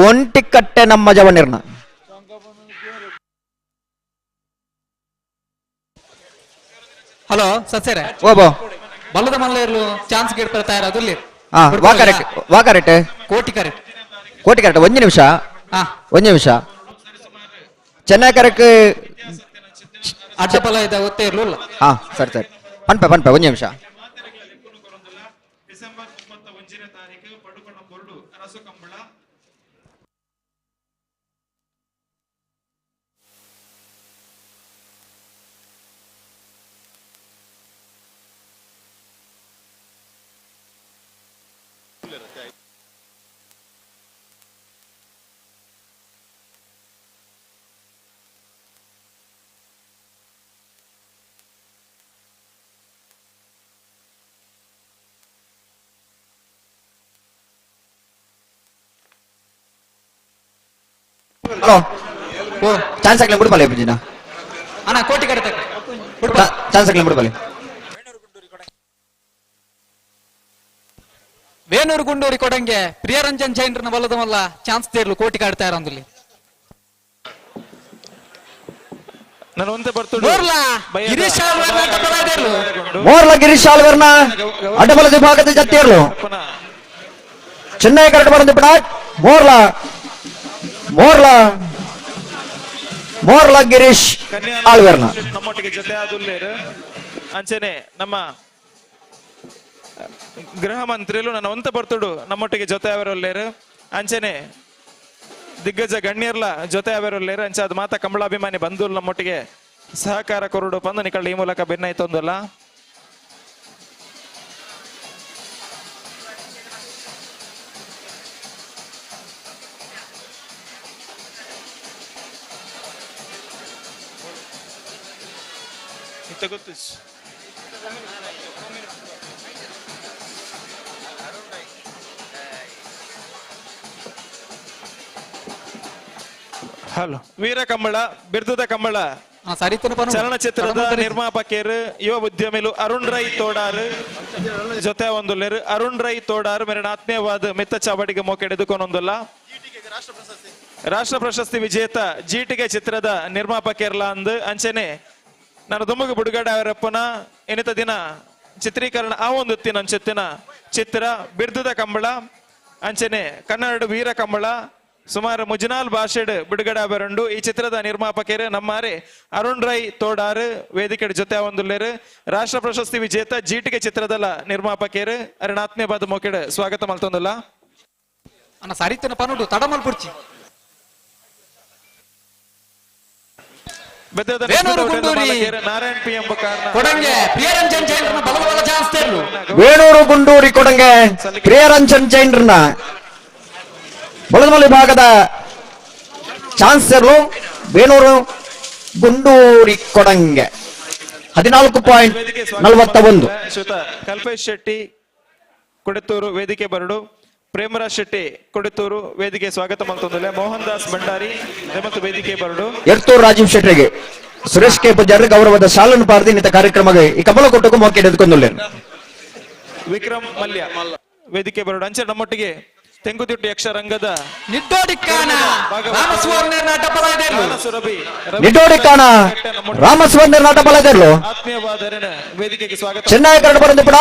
ಒಂಟಿಕಟ್ಟೆ ನಮ್ಮ ಜವನರನ್ನ. ಹಲೋ ಸತ್ಯರೇ ಓಬೋ ಬಲ್ಲದ ಮಲ್ಲ ಇರ್ಲು ಚಾನ್ಸ್ ಗಿಡ್ಪರ ತಯಾರಾದಲ್ಲಿ. ವಾ ಕರೆಕ್ಟ್ ವಾ correct Koti correct Koti correct. ಒಂದು ನಿಮಿಷ ಒಂದು ನಿಮಿಷ. ಚೆನ್ನೈ ಕರೆಕ್ಟ್ ಅಡ್ಡಪಲ ಇದೆ ಒತ್ತೆ ಇರ್ಲಿಲ್ಲ. ಹಾ ಸರಿ ಸರಿ ಪನ್ಪೆ ಪನ್ಪೆ ಒಂದು ನಿಮಿಷ. ಹಲೋ ಚಾನ್ಸ್ ಹಾಕ್ಲಿ ಬಿಡ್ಬಲ್ಲ ಬಿಜಿನ ಅಣ್ಣ ಕೋಟಿ ಕಡೆ ಚಾನ್ಸ್ ಹಾಕ್ಲಿ ಬಿಡ್ಬಲ್ಲ. ವೇಣೂರು ಗುಂಡೂರಿ ಕೊಡಂಗೆ ಪ್ರಿಯರಂಜನ್ ಜೈನ್ರನ್ನ ಬಲ್ಲದ ಮಲ್ಲ ಚಾನ್ಸ್ ತೇರ್ಲು ಕೋಟಿ ಕಾಡ್ತಾ ಇರೋಂದಲ್ಲಿ. ನಾನು ಒಂದೇ ಬರ್ತುಡು ಮೋರ್ಲ ಗಿರೀಶ್ ಆಳ್ವರ್ನ ಅಡ್ಡಬಲ ವಿಭಾಗದ ಜತ್ತಿಯರ್ಲು ಚೆನ್ನೈ ಕರೆಕ್ಟ್ ಬಂದ ಮೋರ್ಲ ಮೋರ್ಲ ಮೋರ್ಲ ಗಿರೀಶ್ ಆಳ್ವೇರ್ನ ನಮ್ಮೊಟ್ಟಿಗೆ ಜೊತೆ ಆದುಲ್ಲೇರು ಅಂಚನೆ ನಮ್ಮ ಗೃಹ ಮಂತ್ರಿಲು ನನ್ನ ಒಂತ ಬರ್ತುಡು ನಮ್ಮೊಟ್ಟಿಗೆ ಜೊತೆ ಅವರಲ್ಲೇರು ಅಂಚನೆ ದಿಗ್ಗಜ ಗಣ್ಯರ್ಲ ಜೊತೆ ಅವರಲ್ಲೇರು ಅಂಚೆ ಅದು ಮಾತ ಕಂಬಳಾಭಿಮಾನಿ ಬಂಧುಲ್ ನಮ್ಮೊಟ್ಟಿಗೆ ಸಹಕಾರ ಕೊರಡು ಪಂದು ನಿಕಳ್ಳ ಈ ಮೂಲಕ ಬೆನ್ನಾಯ್ತೊಂದಲ್ಲ. ಗೊತ್ತು. Hello ವೀರ ಕಂಬಳ ಬಿರ್ದದ ಕಂಬಳ ಚಲನಚಿತ್ರದ ನಿರ್ಮಾಪಕರು ಯುವ ಉದ್ಯಮಿಲು ಅರುಣ್ ರೈ ತೋಡಾರ್ ಜೊತೆ ಒಂದುಲ್ಲೇರು ಅರುಣ್ ರೈ ತೋಡಾರ್ ಮೇರೆ ಆತ್ಮೀಯವಾದ ಮಿತ್ತ ಚಾವಡಿಗೆ ಮೋಕೆಡೆದುಕೊಂಡೊಂದಲ್ಲ ರಾಷ್ಟ್ರ ಪ್ರಶಸ್ತಿ ವಿಜೇತ ಜೀಟಿಗೆ ಚಿತ್ರದ ನಿರ್ಮಾಪಕರ್ಲ ಅಂದು ಅಂಚನೆ ನಾನು ದುಮ್ಮಗ ಬುಡುಗಡೆ ಅವರಪ್ಪನ ಎನಿತ ದಿನ ಚಿತ್ರೀಕರಣ ಆ ಒಂದು ಅಂಚೆತ್ತಿನ ಚಿತ್ರ ಬಿರ್ದದ ಕಂಬಳ ಅಂಚನೆ ಕನ್ನಡ ವೀರ ಕಂಬಳ ಸುಮಾರು ಮುಜನಾಲ್ ಭಾಷೆಡ್ ಬಿಡುಗಡೆ ಬರಂಡು ಈ ಚಿತ್ರದ ನಿರ್ಮಾಪಕರು ನಮ್ಮಾರೆ ಅರುಣ್ ರೈ ತೋಡಾರ್ ವೇದಿಕೆ ಜೊತೆ ಒಂದುಲ್ಲೇರು ರಾಷ್ಟ್ರ ಪ್ರಶಸ್ತಿ ವಿಜೇತ ಜೀಟಿಗೆ ಚಿತ್ರದಲ್ಲ ನಿರ್ಮಾಪಕರು ಅರುಣಾತ್ಮೀಯವಾದ ಮೋಕೆಡ್ ಸ್ವಾಗತ ಮಲ್ತೊಂದಲ್ಲ ಅನ್ನ ಸರಿತನ ಪನುಡು ತಡಮಲ್ ಪುರ್ಚಿ ನಾರಾಯಣ್ ಪಿ ಎಂಬ ಕೊಡಂಗೆ ಪ್ರಿಯರಂಜನ್ ಜೈನ್ರನ್ನ ಬಲಬಲ ಜಾಸ್ತಿ ವೇಣೂರು ಗುಂಡೂರಿ ಕೊಡಂಗೆ ಪ್ರಿಯರಂಜನ್ ಜೈನ್ರನ್ನ ಬಲದಮಲ್ಲಿ ಭಾಗದ ಚಾನ್ಸರ್ಲು ವೇಣೂರು ಗುಂಡೂರಿ ಕೊಡಂಗೆ 14.41. ಶ್ವೇತ ಕಲ್ಪೇಶ್ ಶೆಟ್ಟಿ ಕೊಡೆತೂರು ವೇದಿಕೆ ಬರಡು, ಪ್ರೇಮರಾಜ್ ಶೆಟ್ಟಿ ಕೊಡೆತೂರು ವೇದಿಕೆ ಸ್ವಾಗತ ಮಲ್ತೊಂದಲೆ, ಮೋಹನ್ ದಾಸ್ ಭಂಡಾರಿ ಮತ್ತು ವೇದಿಕೆ ಬರಡು. ಎರ್ತೂರು ರಾಜೀವ್ ಶೆಟ್ಟಿಗೆ ಸುರೇಶ್ ಕೆ ಪೂಜಾರಿ ಗೌರವದ ಶಾಲನ್ನು ಪಾರ್ದಿ ನಿಂತ ಕಾರ್ಯಕ್ರಮಕ್ಕೆ ಈ ಕಮಲ ಕೊಟ್ಟಕ್ಕೂ ಮೊಕ್ಕೆ ಎದುಕೊಂದುಲ್ಲೇನು. ವಿಕ್ರಮ್ ಮಲ್ಯ ವೇದಿಕೆ ಬರಡು. ಅಂಚೆ ನಮ್ಮೊಟ್ಟಿಗೆ ತೆಂಗುತಿಟ್ಟು ಯಕ್ಷರಂಗದ ನಿಡ್ಡೋಡಿಕ್ಕಾನ ರಾಮಸ್ವಾಮಿ ನಾಟ ಬಲದೆರ್ಲು ವೇದಿಕೆಗೆ ಸ್ವಾಗತ. ಚೆನ್ನೈ ಕನ್ನಡ ಬರಂದು ಕೂಡ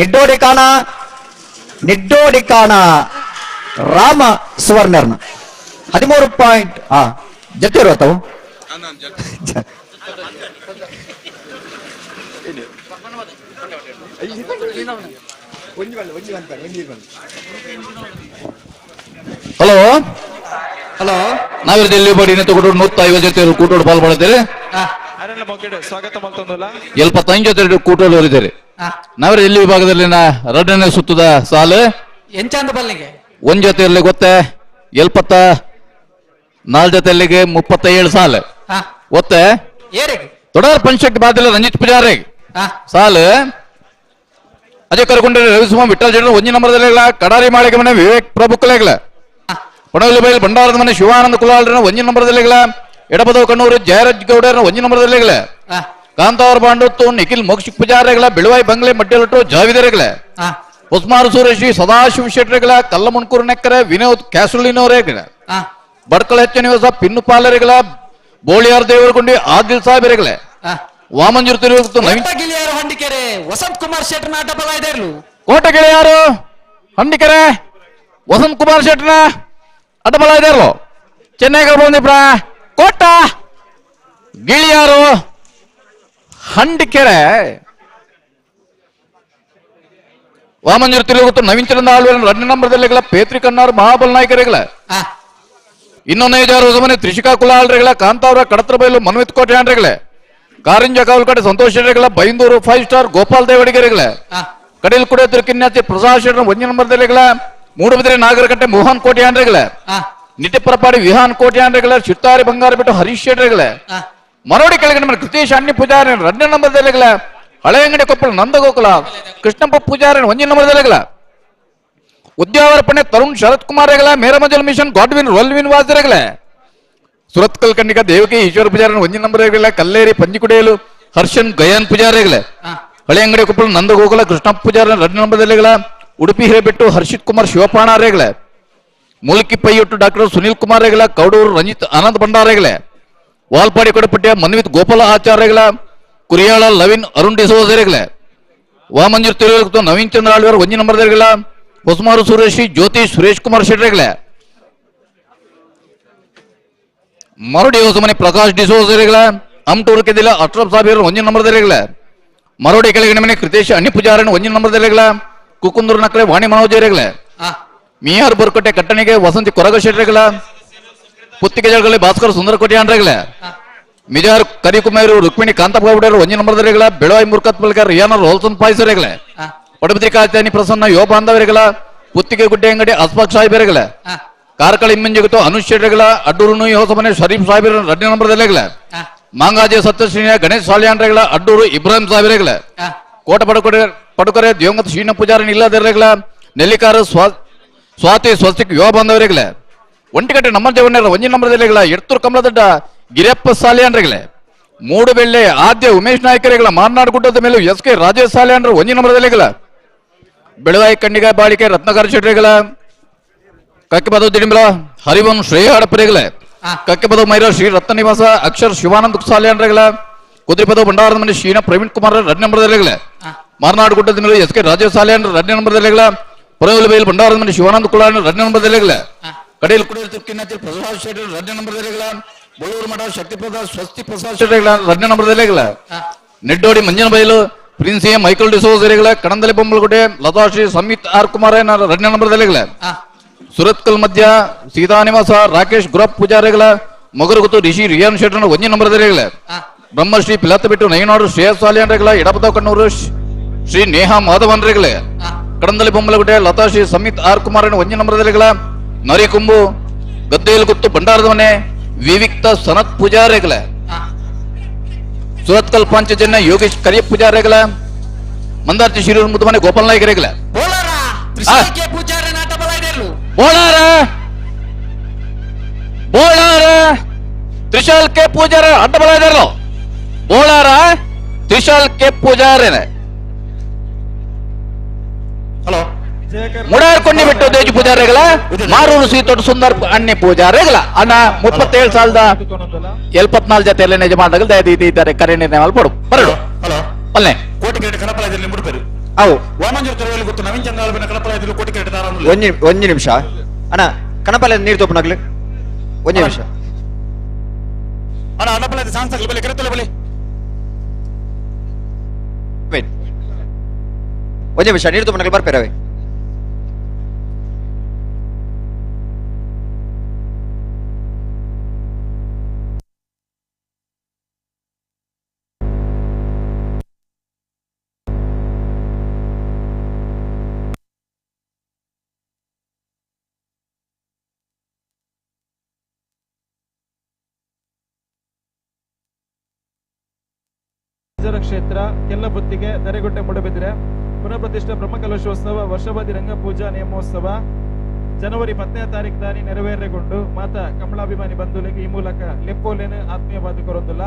ನಿಡ್ಡೋಡಿಕ್ಕಾನ ನಿಡ್ಡೋಡಿಕ್ಕಾನ ರಾಮ ಸುವರ್ಣರ್ನ 13 ಪಾಯಿಂಟ್ ಜೊತೆ ತಾವು ಹಲೋ ಹಲೋ ನಾವಿಲ್ಲಿ ಬಡಿ ತಗೊಂಡು 150 ಜೊತೆ ಕೂಟೋಡು ಪಾಲ್ ಮಾಡಿದ್ದೇವೆ. ಸ್ವಾಗತ ಮಲ್ತೊಂದುಲ್ಲ 75 ಜೊತೆ ಕೂಟೋಡು ಇದ್ದಾರೆ. ನಾವಿರ ಎಲ್ಲಿ ವಿಭಾಗದಲ್ಲಿನ ಎರಡನೇ ಸುತ್ತದ ಸಾಲು ಎಂಚಾಂದ ಬಲ್ಲಿಗೆ ಒಂದ್ ಜೊತೆಯಲ್ಲಿ ಗೊತ್ತೆ 74 ಜೊತೆಯಲ್ಲಿಗೆ 37 ಸಾಲು ಒತ್ತೆ ದೊಡ್ಡ ಪಂಚಶಕ್ತಿ ಬಾದಿಲ್ಲ ರಂಜಿತ್ ಪೂಜಾರಿ ಸಾಲು ಅಜಯ್ ಕರ್ಕೊಂಡ್ರೆ ರವಿಸುಮ ವಿಠಲ್ ಜನ ಒಂಜಿ ನಂಬರ್ದಲ್ಲಿ ಕಡಾರಿ ಮಾಳಿಗೆ ಮನೆ ವಿವೇಕ್ ಪ್ರಭು ಕುಲೇಗ್ಲ ಪಣವಲಿ ಬೈಲ್ ಭಂಡಾರದ ಮನೆ ಶಿವಾನಂದ ಕುಲಾಲ್ರನ ಒಂಜಿ ನಂಬರ್ದಲ್ಲಿ ಎಡಬದವ ಕಣ್ಣೂರು ಜಯರಾಜ್ ಗೌಡರನ ಒಂಜಿ ನಂಬರ್ದಲ್ಲಿ ಕಾಂತಾವರ ಬಾಂಡತ್ತು ನಿಖಿಲ್ ಮೋಕ್ಷ ಪೂಜಾರಿಗಳ ಬೆಳುವಾಯಿ ಬಂಗ್ಲೆ ಮಡ್ಯಲಟ್ಟು ಜಾವಿದರೆಗಳ ಹೊಸ್ಮಾರು ಸುರೇಶಿ ಸದಾಶಿವ ಶೆಟ್ಟರ್ಗಳ ಕಲ್ಲಮುಣ್ಕೂರು ನೆಕ್ಕರೆ ವಿನೋದ್ ಕ್ಯಾಸುಲಿನವರೇಗಳ ಬಡ್ಕಳ ಹೆಚ್ಚ ನಿವಾಸ ಪಿನ್ನು ಪಾಲರಿಗಳ ಬೋಳಿಯಾರ್ ದೇವರಗುಂಡಿ ಆದಿಲ್ ಸಾಹೇಬರಿಗಳ ವಾಮಂಜೂರು ತಿರುಗುತ್ತು ನವೀನ್ ಗಿಳಿಯಾರು ಹಂಡಿಕೆರೆ ವಸಂತ್ ಕುಮಾರ್ ಶೆಟ್ಟರ್ನ ಆಟ ಬಲ ಇದೆ ಕೋಟೆ ಗೆಳೆಯರು ಹಂಡಿಕೆರೆ ವಸಂತ್ ಕುಮಾರ್ ಶೆಟ್ಟರ್ನ ಅಡ್ಡ ಬಲ ಇದೆ ಚೆನ್ನೈ ಬಂದಿಪ್ರ ಕೋಟ ಗಿಳಿಯಾರು ಹಂಡಿಕೆರೆ ವಾಮಂಜೂರು ತಿರುಗುತ್ತು ನವೀನ್ ಚಂದ್ರ ಆಳ್ವ ಎರಡನೇ ನಂಬರ್ದಲ್ಲಿ ಪೇತ್ರಿ ಕಣ್ಣಾರು ಮಹಾಬಲ್ ನಾಯಕರಿಗಳ ಇನ್ನೊಂದು ಐದಾರು ಮನೆ ತ್ರಿಶಿಕಾ ಕುಲಾಲ್ರಿಗಳ ಕಾಂತಾವರ ಕಡತ್ರ ಬೈಲು ಮನ್ವಿತ್ ಕೋಟೆ ಆಂಡ್ರಿಗಳೇ ಕಾರಿಂಜ ಕಾವಲ್ಕಡೆ ಸಂತೋಷ್ ಶೆಟ್ಟರ್ಗಳ ಬೈಂದೂರು 5 ಸ್ಟಾರ್ ಗೋಪಾಲ್ ದೇವಡಿಗೆರೆಗಳ ಕಡೀಲ್ ಕುಡಿಯ ತಿರುಕಿನ್ಯಾತಿ ಪ್ರಸಾದ್ ಶೆಟ್ಟರ್ ಒಂದೇ ನಂಬರ್ದಲ್ಲಿಗಳ ಮೂಡುಬಿದಿರೆ ನಾಗರಕಟ್ಟೆ ಮೋಹನ್ ಕೋಟೆ ಆಂಡ್ರಿಗಳ ನಿಟ್ಟಿಪರಪಾಡಿ ವಿಹಾನ್ ಕೋಟೆ ಆಂಡ್ರಿಗಳ ಚಿತ್ತಾರಿ ಬಂಗಾರ ಬಿಟ್ಟು ಹರೀಶ್ ಶೆಟ್ಟರ್ಗಳ ಮರೋಡಿ ಕೆಳಗಡೆ ನಮ್ಮ ಕೃತೇಶ್ ಅಣ್ಣಿ ಪೂಜಾರಿ ಎರಡನೇ ನಂಬರ್ದಲ್ಲಿಗಳ ಹಳೆ ಅಂಗಡಿ ಕೊಪ್ಪಳ ನಂದಗೋಕುಲ ಕೃಷ್ಣಪ್ಪ ಪೂಜಾರಿ ಒಂದೇ ನಂಬರ್ದಲ್ಲಿಗಳ ಉದ್ಯಾವರ ಪಣೆ ತರುಣ್ ಶರತ್ ಕುಮಾರ್ ರೆಗಳ ಮೇರಮಜಲ್ ಮಿಷನ್ ಗಾಡ್ವಿನ್ ರೋಲ್ವಿನ್ ವಾಜರೆಗಳ ಸುರತ್ಕಲ್ ಕಣ್ಣಿಕ ದೇವಕಿ ಈಶ್ವರ ಪೂಜಾರಿ ಒಂದೇ ನಂಬರ್ ಕಲ್ಲೇರಿ ಪಂಜಿಕುಡಿಯಲು ಹರ್ಷನ್ ಗಯಾನ್ ಪೂಜಾರಿಗಳ ಹಳೆ ಅಂಗಡಿ ಕೊಪ್ಪಳ ನಂದಗೋಕುಲ ಕೃಷ್ಣಪ್ಪ ಪೂಜಾರಿ ಎರಡನೇ ನಂಬರ್ದಲ್ಲಿಗಳ ಉಡುಪಿ ಹಿರೇಬೆಟ್ಟು ಹರ್ಷಿತ್ ಕುಮಾರ್ ಶಿವಪಾಣಾರೇಗಳ ಮೂಲ್ಕಿ ಪೈಯೊಟ್ಟು ಡಾಕ್ಟರ್ ಸುನೀಲ್ ಕುಮಾರ್ ರೆಗಳ ಕೌಡೂರು ರಂಜಿತ್ ಆನಂದ್ ಭಂಡಾರೇಗಳ ವಾಲ್ಪಾಡಿ ಕೊಡಪಟ್ಟಿಯ ಮನ್ವಿತ್ ಗೋಪಾಲ ಆಚಾರ್ಯಗಳ ಕುರಿಯಾಳ ಲವಿನ್ ಅರುಣ್ ಡಿಸೋಜರೆಗಳ ವಾಮಂಜೂರ್ ತಿರುವಲ್ಕು ನವೀನ್ ಚಂದ್ರ ಆಳ್ವಾರ್ ಒಂದೇ ನಂಬರ್ದಲ್ಲಿಗಳ ಹೊಸಮಾರು ಸುರೇಶಿ ಜ್ಯೋತಿ ಸುರೇಶ್ ಕುಮಾರ್ ಶೆಟ್ಟರ್ಗಳ ಮರಡಿ ಹೊಸಮನೆ ಪ್ರಕಾಶ್ ಡಿಸೋಜರಿಗಳ ಅಮ್ಟೂರು ಕೆದಿಲ ಅಶ್ರಫ್ ಸಾಬೀರ್ ಒಂದೇ ನಂಬರ್ದಲ್ಲಿಗಳ ಮರೋಡಿ ಕೆಳಗಿನ ಮನೆ ಕೃತೇಶ್ ಅಣ್ಣಿ ಪೂಜಾರನ್ ಒಂದೇ ನಂಬರ್ದಲ್ಲಿಗಳ ಕುಕುಂದೂರು ನಕಲೆ ವಾಣಿ ಮನೋಜರಿಗಳ ಮಿಯಾರ್ ಬೋರ್ಕಟ್ಟೆ ಕಟ್ಟಣಿಗೆ ವಸಂತಿ ಕೊರಗ ಶೆಟ್ಟರ್ಗಳ ಪುತ್ತಿಗೆ ಜಳಗಳಿ ಭಾಸ್ಕರ್ ಸುಂದರ ಕೋಟಿ ಆಂಡ್ರಗಳ ಮಿಜಾರ್ ಕರಿಕುಮಾರು ರುಕ್ಮಿಣಿ ಕಾಂತಪ್ಪ ಗೌಡರು ಒಂದೇ ನಂಬರ್ದಲ್ಲಿಗಳ ಬೆಳವಾಯಿ ಮುರ್ಕತ್ ಬಳಿಕ ರಿಯಾನ ರೋಲ್ಸನ್ ಪಾಯ್ಸರಿಗಳ ಪಡಬಿದ್ರಿ ಕಾತ್ಯಾನಿ ಪ್ರಸನ್ನ ಯುವ ಬಾಂಧವರಿಗಳ ಪುತ್ತಿಗೆ ಗುಡ್ಡೆ ಅಂಗಡಿ ಅಸ್ಫಾಕ್ ಸಾಹೇಬರಿಗಳ ಕಾರ್ಕಳ ಇಮ್ಮಂಜಿಗುತ್ತು ಅನುಷ್ ಶೆಟ್ಟರ್ಗಳ ಅಡ್ಡೂರು ಹೊಸಮನೆ ಶರೀಫ್ ಸಾಹೇಬರ ಎರಡನೇ ನಂಬರ್ದಲ್ಲಿಗಳ ಮಾಂಗಾಜೆ ಸತ್ಯಶ್ರೀ ಗಣೇಶ್ ಸಾಲಿಯಾನ್ರೆಗಳ ಅಡ್ಡೂರು ಇಬ್ರಾಹಿಂ ಸಾಹೇಬರಿಗಳ ಕೋಟ ಪಡುಕರೆ ದಿವಂಗತ ಶ್ರೀನ ಪೂಜಾರಿ ಇಲ್ಲದಿರಗಳ ನೆಲ್ಲಿಕಾರ ಸ್ವಾತಿ ಸ್ವಸ್ತಿಕ್ ಯುವ ಬಾಂಧವರಿಗಳ ಒಂಟಿಕಟ್ಟೆ ನಮ್ಮ ಜವನ್ಯರ ಒಂಜಿ ನಂಬರ್ದಲ್ಲಿಗಳ ಎಡ್ತೂರು ಕಮಲದಡ್ಡ ಗಿರಿಯಪ್ಪ ಸಾಲಿಯಾನ್ರೆಗಳೇ ಮೂಡುಬೆಳ್ಳೆ ಆದ್ಯ ಉಮೇಶ್ ನಾಯ್ಕರಿಗಳ ಮಾರ್ನಾಡು ಗುಡ್ಡದ ಮೇಲೆ ಎಸ್ ಕೆ ರಾಜೇಶ್ ಸಾಲಿಯಾನ್ರ ಒಂಜಿ ನಂಬರ್ದಲ್ಲಿಗಳ ಬೆಳವಾಯಿ ಕಣ್ಣಿಗ ಬಾಳಿಕೆ ರತ್ನಾಕರ ಶೆಟ್ರಿಗಳ ಕಕ್ಕೆಬದ ದಿಡಿಂಬಲ ಹರಿವಂ ಶ್ರೇಯ ಹಡಪರಿಗಳೇ ಕಕ್ಕೆಬದ ಮೈರ ಶ್ರೀ ರತ್ನ ನಿವಾಸ ಅಕ್ಷರ್ ಶಿವಾನಂದ ಸಾಲಿಯಾನ್ರೆಗಳ ಕುದ್ರಿಪದ ಭಂಡಾರದ ಮನೆ ಶೀನ ಪ್ರವೀಣ್ ಕುಮಾರ್ ರಡ್ ನಂಬರ್ದಲ್ಲಿಗಳೇ ಮಾರ್ನಾಡು ಗುಡ್ಡದ ಮೇಲೆ ಎಸ್ ಕೆ ರಾಜೇಶ್ ಸಾಲಿಯಾನ್ ರಡ್ ನಂಬರ್ದಲ್ಲಿಗಳ ಪುರವಲಬೈಲ್ ಭಂಡಾರದ ಮನೆ ಶಿವಾನಂದ ಕುಲಾನ್ ರಡ್ ನಂಬರ್ದಲ್ಲಿಗಳೇ ಕಡೀಲ್ ಕುಡಿಯಲ್ ತುಕ್ಕಿನತಿಲ್ ಪ್ರಸಾದ್ ಶೆಟ್ಟಿ ರಡ್ ನಂಬರ್ದಲ್ಲಿಗಳ ಬಳ್ಳೂರು ಮಠ ಶಕ್ತಿಪ್ರಸಾದ್ ಸ್ವಸ್ತಿ ಪ್ರಸಾದ್ ಶೆಟ್ಟಿಗಳ ರಡ್ ನಂಬರ್ದಲ್ಲಿಗಳ Neddodi Manjanabailu Prince A Michael ಡಿಸೋಜರಿಗಳ ಕಣಂದಲಿ ಬೊಮ್ಮಲಗುಡ್ಡೆ Latashree ಸಂಯುಕ್ತ್ ಆರ್ ಕುಮಾರ್ ರಡ್ ನಂಬರ್ದಲ್ಲಿಗಳ ಸುರತ್ಕಲ್ ಮಧ್ಯ ಸೀತಾನಿವಾಸ ರಾಕೇಶ್ ಗುರಪ್ ಪೂಜಾರಿಗಳ ಮೊಗರುಗುತ್ತು ರಿಷಿ ರಿಯಾನ್ ಶೆಟ್ಟರ್ ಒಂಜಿ ನಂಬರ್ದಲ್ಲಿಗಳ ಬ್ರಹ್ಮಶ್ರೀ ಪಿಲತ್ತಬಿಟ್ಟು ನಯನಾಡು ಶ್ರೇಯಸ್ ಸಾಲಿಯನ್ರೆಗಳ ಎಡಪದ ಕಣ್ಣೂರು ಶ್ರೀ ನೇಹಾ ಮಾಧವನ್ರೆಗಳೇ ಕಡಂದಲಿ ಬೊಮ್ಮಲಗುಡ್ಡೆ ಲತಾಶ್ರೀ ಸಂಯುಕ್ತ್ ಆರ್ ಕುಮಾರ್ ಒಂಜಿ ನಂಬರ್ದಲ್ಲಿಗಳ ನರಿಕುಂಬು ಗದ್ದೆಯಲ್ಗುತ್ತು ಭಂಡಾರದ ಮನೆ ವಿವಿಕ್ತ ಸನತ್ ಪೂಜಾರಿಗಳೇ ಸುರತ್ಕಲ್ ಪಾಂಚಜನ್ಯ ಯೋಗೇಶ್ ಕರಿಯ ಪೂಜಾರಿಗಳ ಮಂದಾರ್ತಿ ಶಿರೂರು ಮುದ್ದುಮನೆ ಗೋಪಾಲ್ ನಾಯಕರಿಗಳ ಬೋಳಾರ ಬೋಳಾರ ತ್ರಿಶಾಲ್ ಕೆ ಪೂಜಾರ ಅಡ್ಡ ಬಲ ಇದಾರಲ್ಲ ಬೋಳಾರ ತ್ರಿಶಾಲ್ ಕೆ ಪೂಜಾರೇನೆ ಹಲೋ ಮುಡಾರ್ ಕೊಂಡಿ ಬಿಟ್ಟು ದೇಜು ಪೂಜಾರಿಗಳ ಮಾರೂರು ಸೀತೋಟ ಸುಂದರ್ ಅಣ್ಣೆ ಪೂಜಾರಿಗಳ ಅಣ್ಣ 37,074 ಜೊತೆಯಲ್ಲಿ ನಿಜ ಮಾಡಿದಾಗ ದಯದೀತಿ ಇದ್ದಾರೆ ಕರೆ ನಿರ್ಣಯ ಪಡು ಬರಡು ಹಲೋ ಅಲ್ಲೇ ಕೋಟಿ ಕೆರೆಟ್ ಕಣಪಲ ಇದ್ರಲ್ಲಿ ಮುಡುಪೇರು ಅವು ವಾಮಂಜೂರು ತೆರವಲ್ಲಿ ಗೊತ್ತು ನವೀನ್ ಚಂದ್ರ ಆಳ್ವಿನ ಕಣಪಲ ಇದ್ರಲ್ಲಿ ಕೋಟಿ ಕೆರೆಟ್ ದಾರ ಒಂಜಿ ಒಂಜಿ ನಿಮಿಷ ಅಣ್ಣ ಕಣಪಲ ನೀರು ತೋಪನಾಗ್ಲಿ ಒಂಜಿ ನಿಮಿಷ ಅಣ್ಣ ಅಡಪಲ ಚಾನ್ಸ್ ಆಗಲಿ ಬಲೆ ಕೆರೆತಲೆ ಬಲೆ ವೇಟ್ ಒಂಜಿ ನಿಮಿಷ ನೀರು ತೋಪನಾಗ್ಲಿ ಬರ್ಪೇರವೆ ಕ್ಷೇತ್ರ ಕೆಲ್ಲಬುತ್ತಿಗೆ ದರೆಗುಡ್ಡೆ ಮೂಡಬಿದ್ರೆ ಪುನಃಪ್ರತಿಷ್ಠಾ ಬ್ರಹ್ಮಕಲಶೋತ್ಸವ ವರ್ಷಾವಧಿ ರಂಗಪೂಜಾ ನೇಮೋತ್ಸವ ಜನವರಿ 10ನೇ ತಾರೀಕು ದಾನಿ ನೆರವೇರೆಗೊಂಡು ಮಾತಾ ಕಮಲಾಭಿಮಾನಿ ಬಂಧುಗಳಿಗೆ ಈ ಮೂಲಕ ಲೆಪ್ಪೋಲೇನು ಆತ್ಮೀಯವಾದ ಕೊರೊಂದುಲ್ಲ.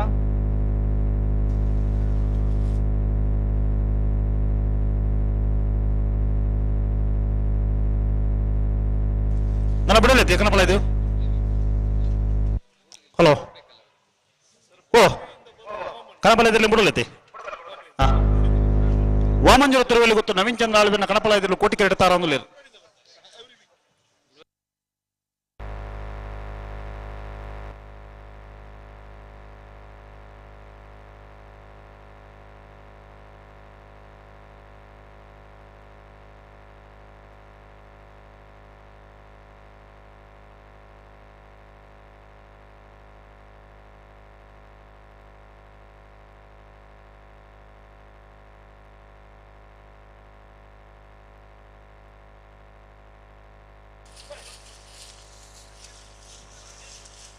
ನನ್ನ ಬಿಡಲೈತಿ ಕಣಪಲ ಇದು. ಹಲೋ ಓ ಕಣಪಲ ಇದರಲ್ಲಿ ಬಿಡಲೈತಿ. ವಾಮಂಜೂರು ತಿರುವಲ್ಲಿ ಗೊತ್ತು ನವೀನ್ ಚಂದ್ರ ಆಳ್ವಿನ ಕಣಪಲ ಇದ್ರಲ್ಲಿ ಕೋಟಿ ಕೆರೆಟ್ ತಾರ ಒಂದು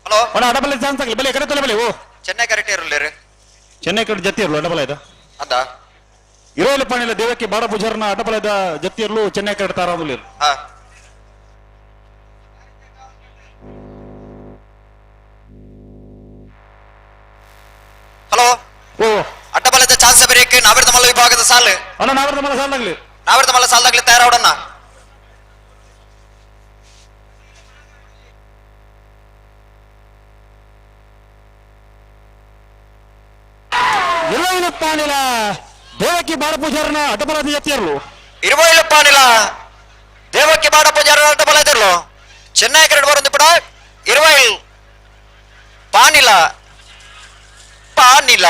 ಹಲೋ ಅಣ್ಣ ಅಡಬಲ ಚಾನ್ಸ್ ಆಗಲಿ ಬಲೆ ಕರೆತಲೆ ಬಲೆ. ಓ ಚೆನ್ನೈ ಕರೆಕ್ಟ್ ಇರಲಿ ಚೆನ್ನೈ ಕಡೆ ಜತ್ತಿ ಇರಲು ಅಡಬಲ ಇದು ಅದ ಇರೋಲು ಪಾಣಿಲ ದೇವಕ್ಕೆ ಬಾಡ ಪೂಜಾರನ ಅಡಬಲದ ಜತ್ತಿ ಇರಲು ಚೆನ್ನೈ ಕಡೆ ತಾರ ಹಾ ಹಲೋ ಓ ಅಡ್ಡಬಲದ ಚಾನ್ಸ್ ಬ್ರೇಕ್ ನಾವಿರ್ದ ಮಲ್ಲ ವಿಭಾಗದ ಸಾಲು ಅಣ್ಣ ನಾವಿರ್ದ ಮಲ್ಲ ಸಾಲಾಗ್ಲಿ ನಾವಿರ್ದ ಮಲ್ಲ ಸಾಲಾಗ್ಲಿ ತಯಾರಾವಡಣ್ಣ. ಇರುವೈಲಪ್ಪಾನಿಲ ದೇವಕ್ಕಿ ಬಾಡ ಪೂಜಾರನ ಅಡ್ಡಬಲದ ಜತ್ತಿ ಇರಲು ಇರುವೈಲಪ್ಪಾನಿಲ ದೇವಕ್ಕಿ ಬಾಡ ಪೂಜಾರನ ಅಡ್ಡಬಲ ಇರಲು ಚೆನ್ನೈ ಕರೆಡ್ ಬರೋದು ಬಿಡ ಇರುವೈಲ್ ಪಾನಿಲ ಪಾನಿಲ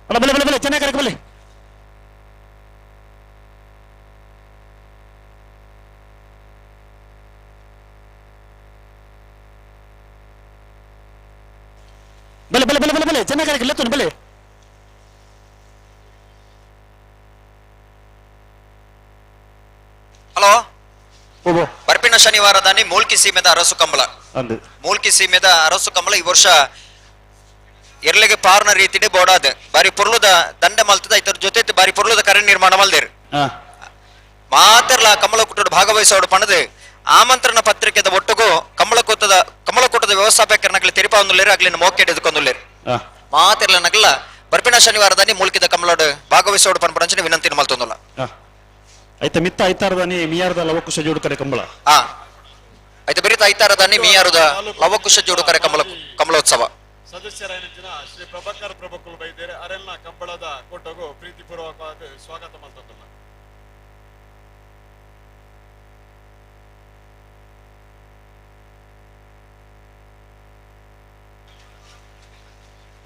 ಅಣ್ಣ ಬಲೆ ಬಲೆ ಬಲೆ ಚೆನ್ನೈ ಕರೆಕ್ ಬಲೆ. ಬಲೆ ಬಲೆ ಬಲೆ ಬಲೆ ಬಲೆ ಚೆನ್ನೈ ಕರೆಕ್ ಲೆತ್ತನು ಬಲೆ. ಹಲೋ ಬರ್ಪಿನ ಶನಿವಾರದಾನಿ ಮೂಲ್ಕಿ ಸೀಮೆದ ಅರಸು ಕಂಬಳ ಅಂದು ಮೂಲ್ಕಿ ಸೀಮೆದ ಅರಸು ಕಂಬಳ ಈ ವರ್ಷ ಎರ್ಲೆಗೆ ಪಾರ್ನ ರೀತಿಡೆ ಬೋಡಾದ ಬಾರಿ ಪೊರ್ಲುದ ದಂಡ ಮಲ್ತದ ಇತರ ಜೊತೆ ಬಾರಿ ಪೊರ್ಲುದ ಕರೆ ನಿರ್ಮಾಣ ಮಲ್ದೇರು. ಮಾತೆರ್ಲ ಕಮಲಕೂಟಡ್ ಭಾಗವಹಿಸೋಡು ಪಣದು ಆಮಂತ್ರಣ ಪತ್ರಿಕೆದ ಒಟ್ಟುಗು ಕಮಲಕೂಟದ ವ್ಯವಸ್ಥಾಪಕರ ನಕಲಿ ತೆರಿಪಾವೊಂದುಲ್ಲೇರು ಅಗ್ಲಿನ ಮೋಕೆಡ್ ಎದುಕೊಂದುಲ್ಲೇರು. ಮಾತೆರ್ಲ ನಕಲ ಬರ್ಪಿನ ಶನಿವಾರದಾನಿ ಮೂಲ್ಕಿದ ಕಮಲೋಡು ಭಾಗವಹಿಸೋಡು ಪನ್ಪಣಂಚಿನ ವಿನಂತಿ ಮಲ್ತೊಂದುಲ್ಲ. ಐತ ಮಿತ್ತ ಐತಾರದಾನಿ ಮಿಯಾರದ ಲವಕುಶ ಜೋಡುಕರೆ ಕಂಬಳ. ಐತ ಬಿರಿತ ಐತಾರದಾನಿ ಮಿಯಾರದ ಲವಕುಶ ಜೋಡುಕರೆ ಕಮಲೋತ್ಸವ. ಸದಸ್ಯರಾಯನಂಚಿನ ಶ್ರೀ ಪ್ರಭಾಕರ್ ಪ್ರಭುಕುಲು ಬೈದೇರೆ ಅರೆಲ್ನ ಕಂಬಳದ ಕೂಟಗೂ ಪ್ರೀತಿಪೂರ್ವಕವಾದ ಸ್ವಾಗತ ಮಲ್ತೊಂದುಲ್ಲ.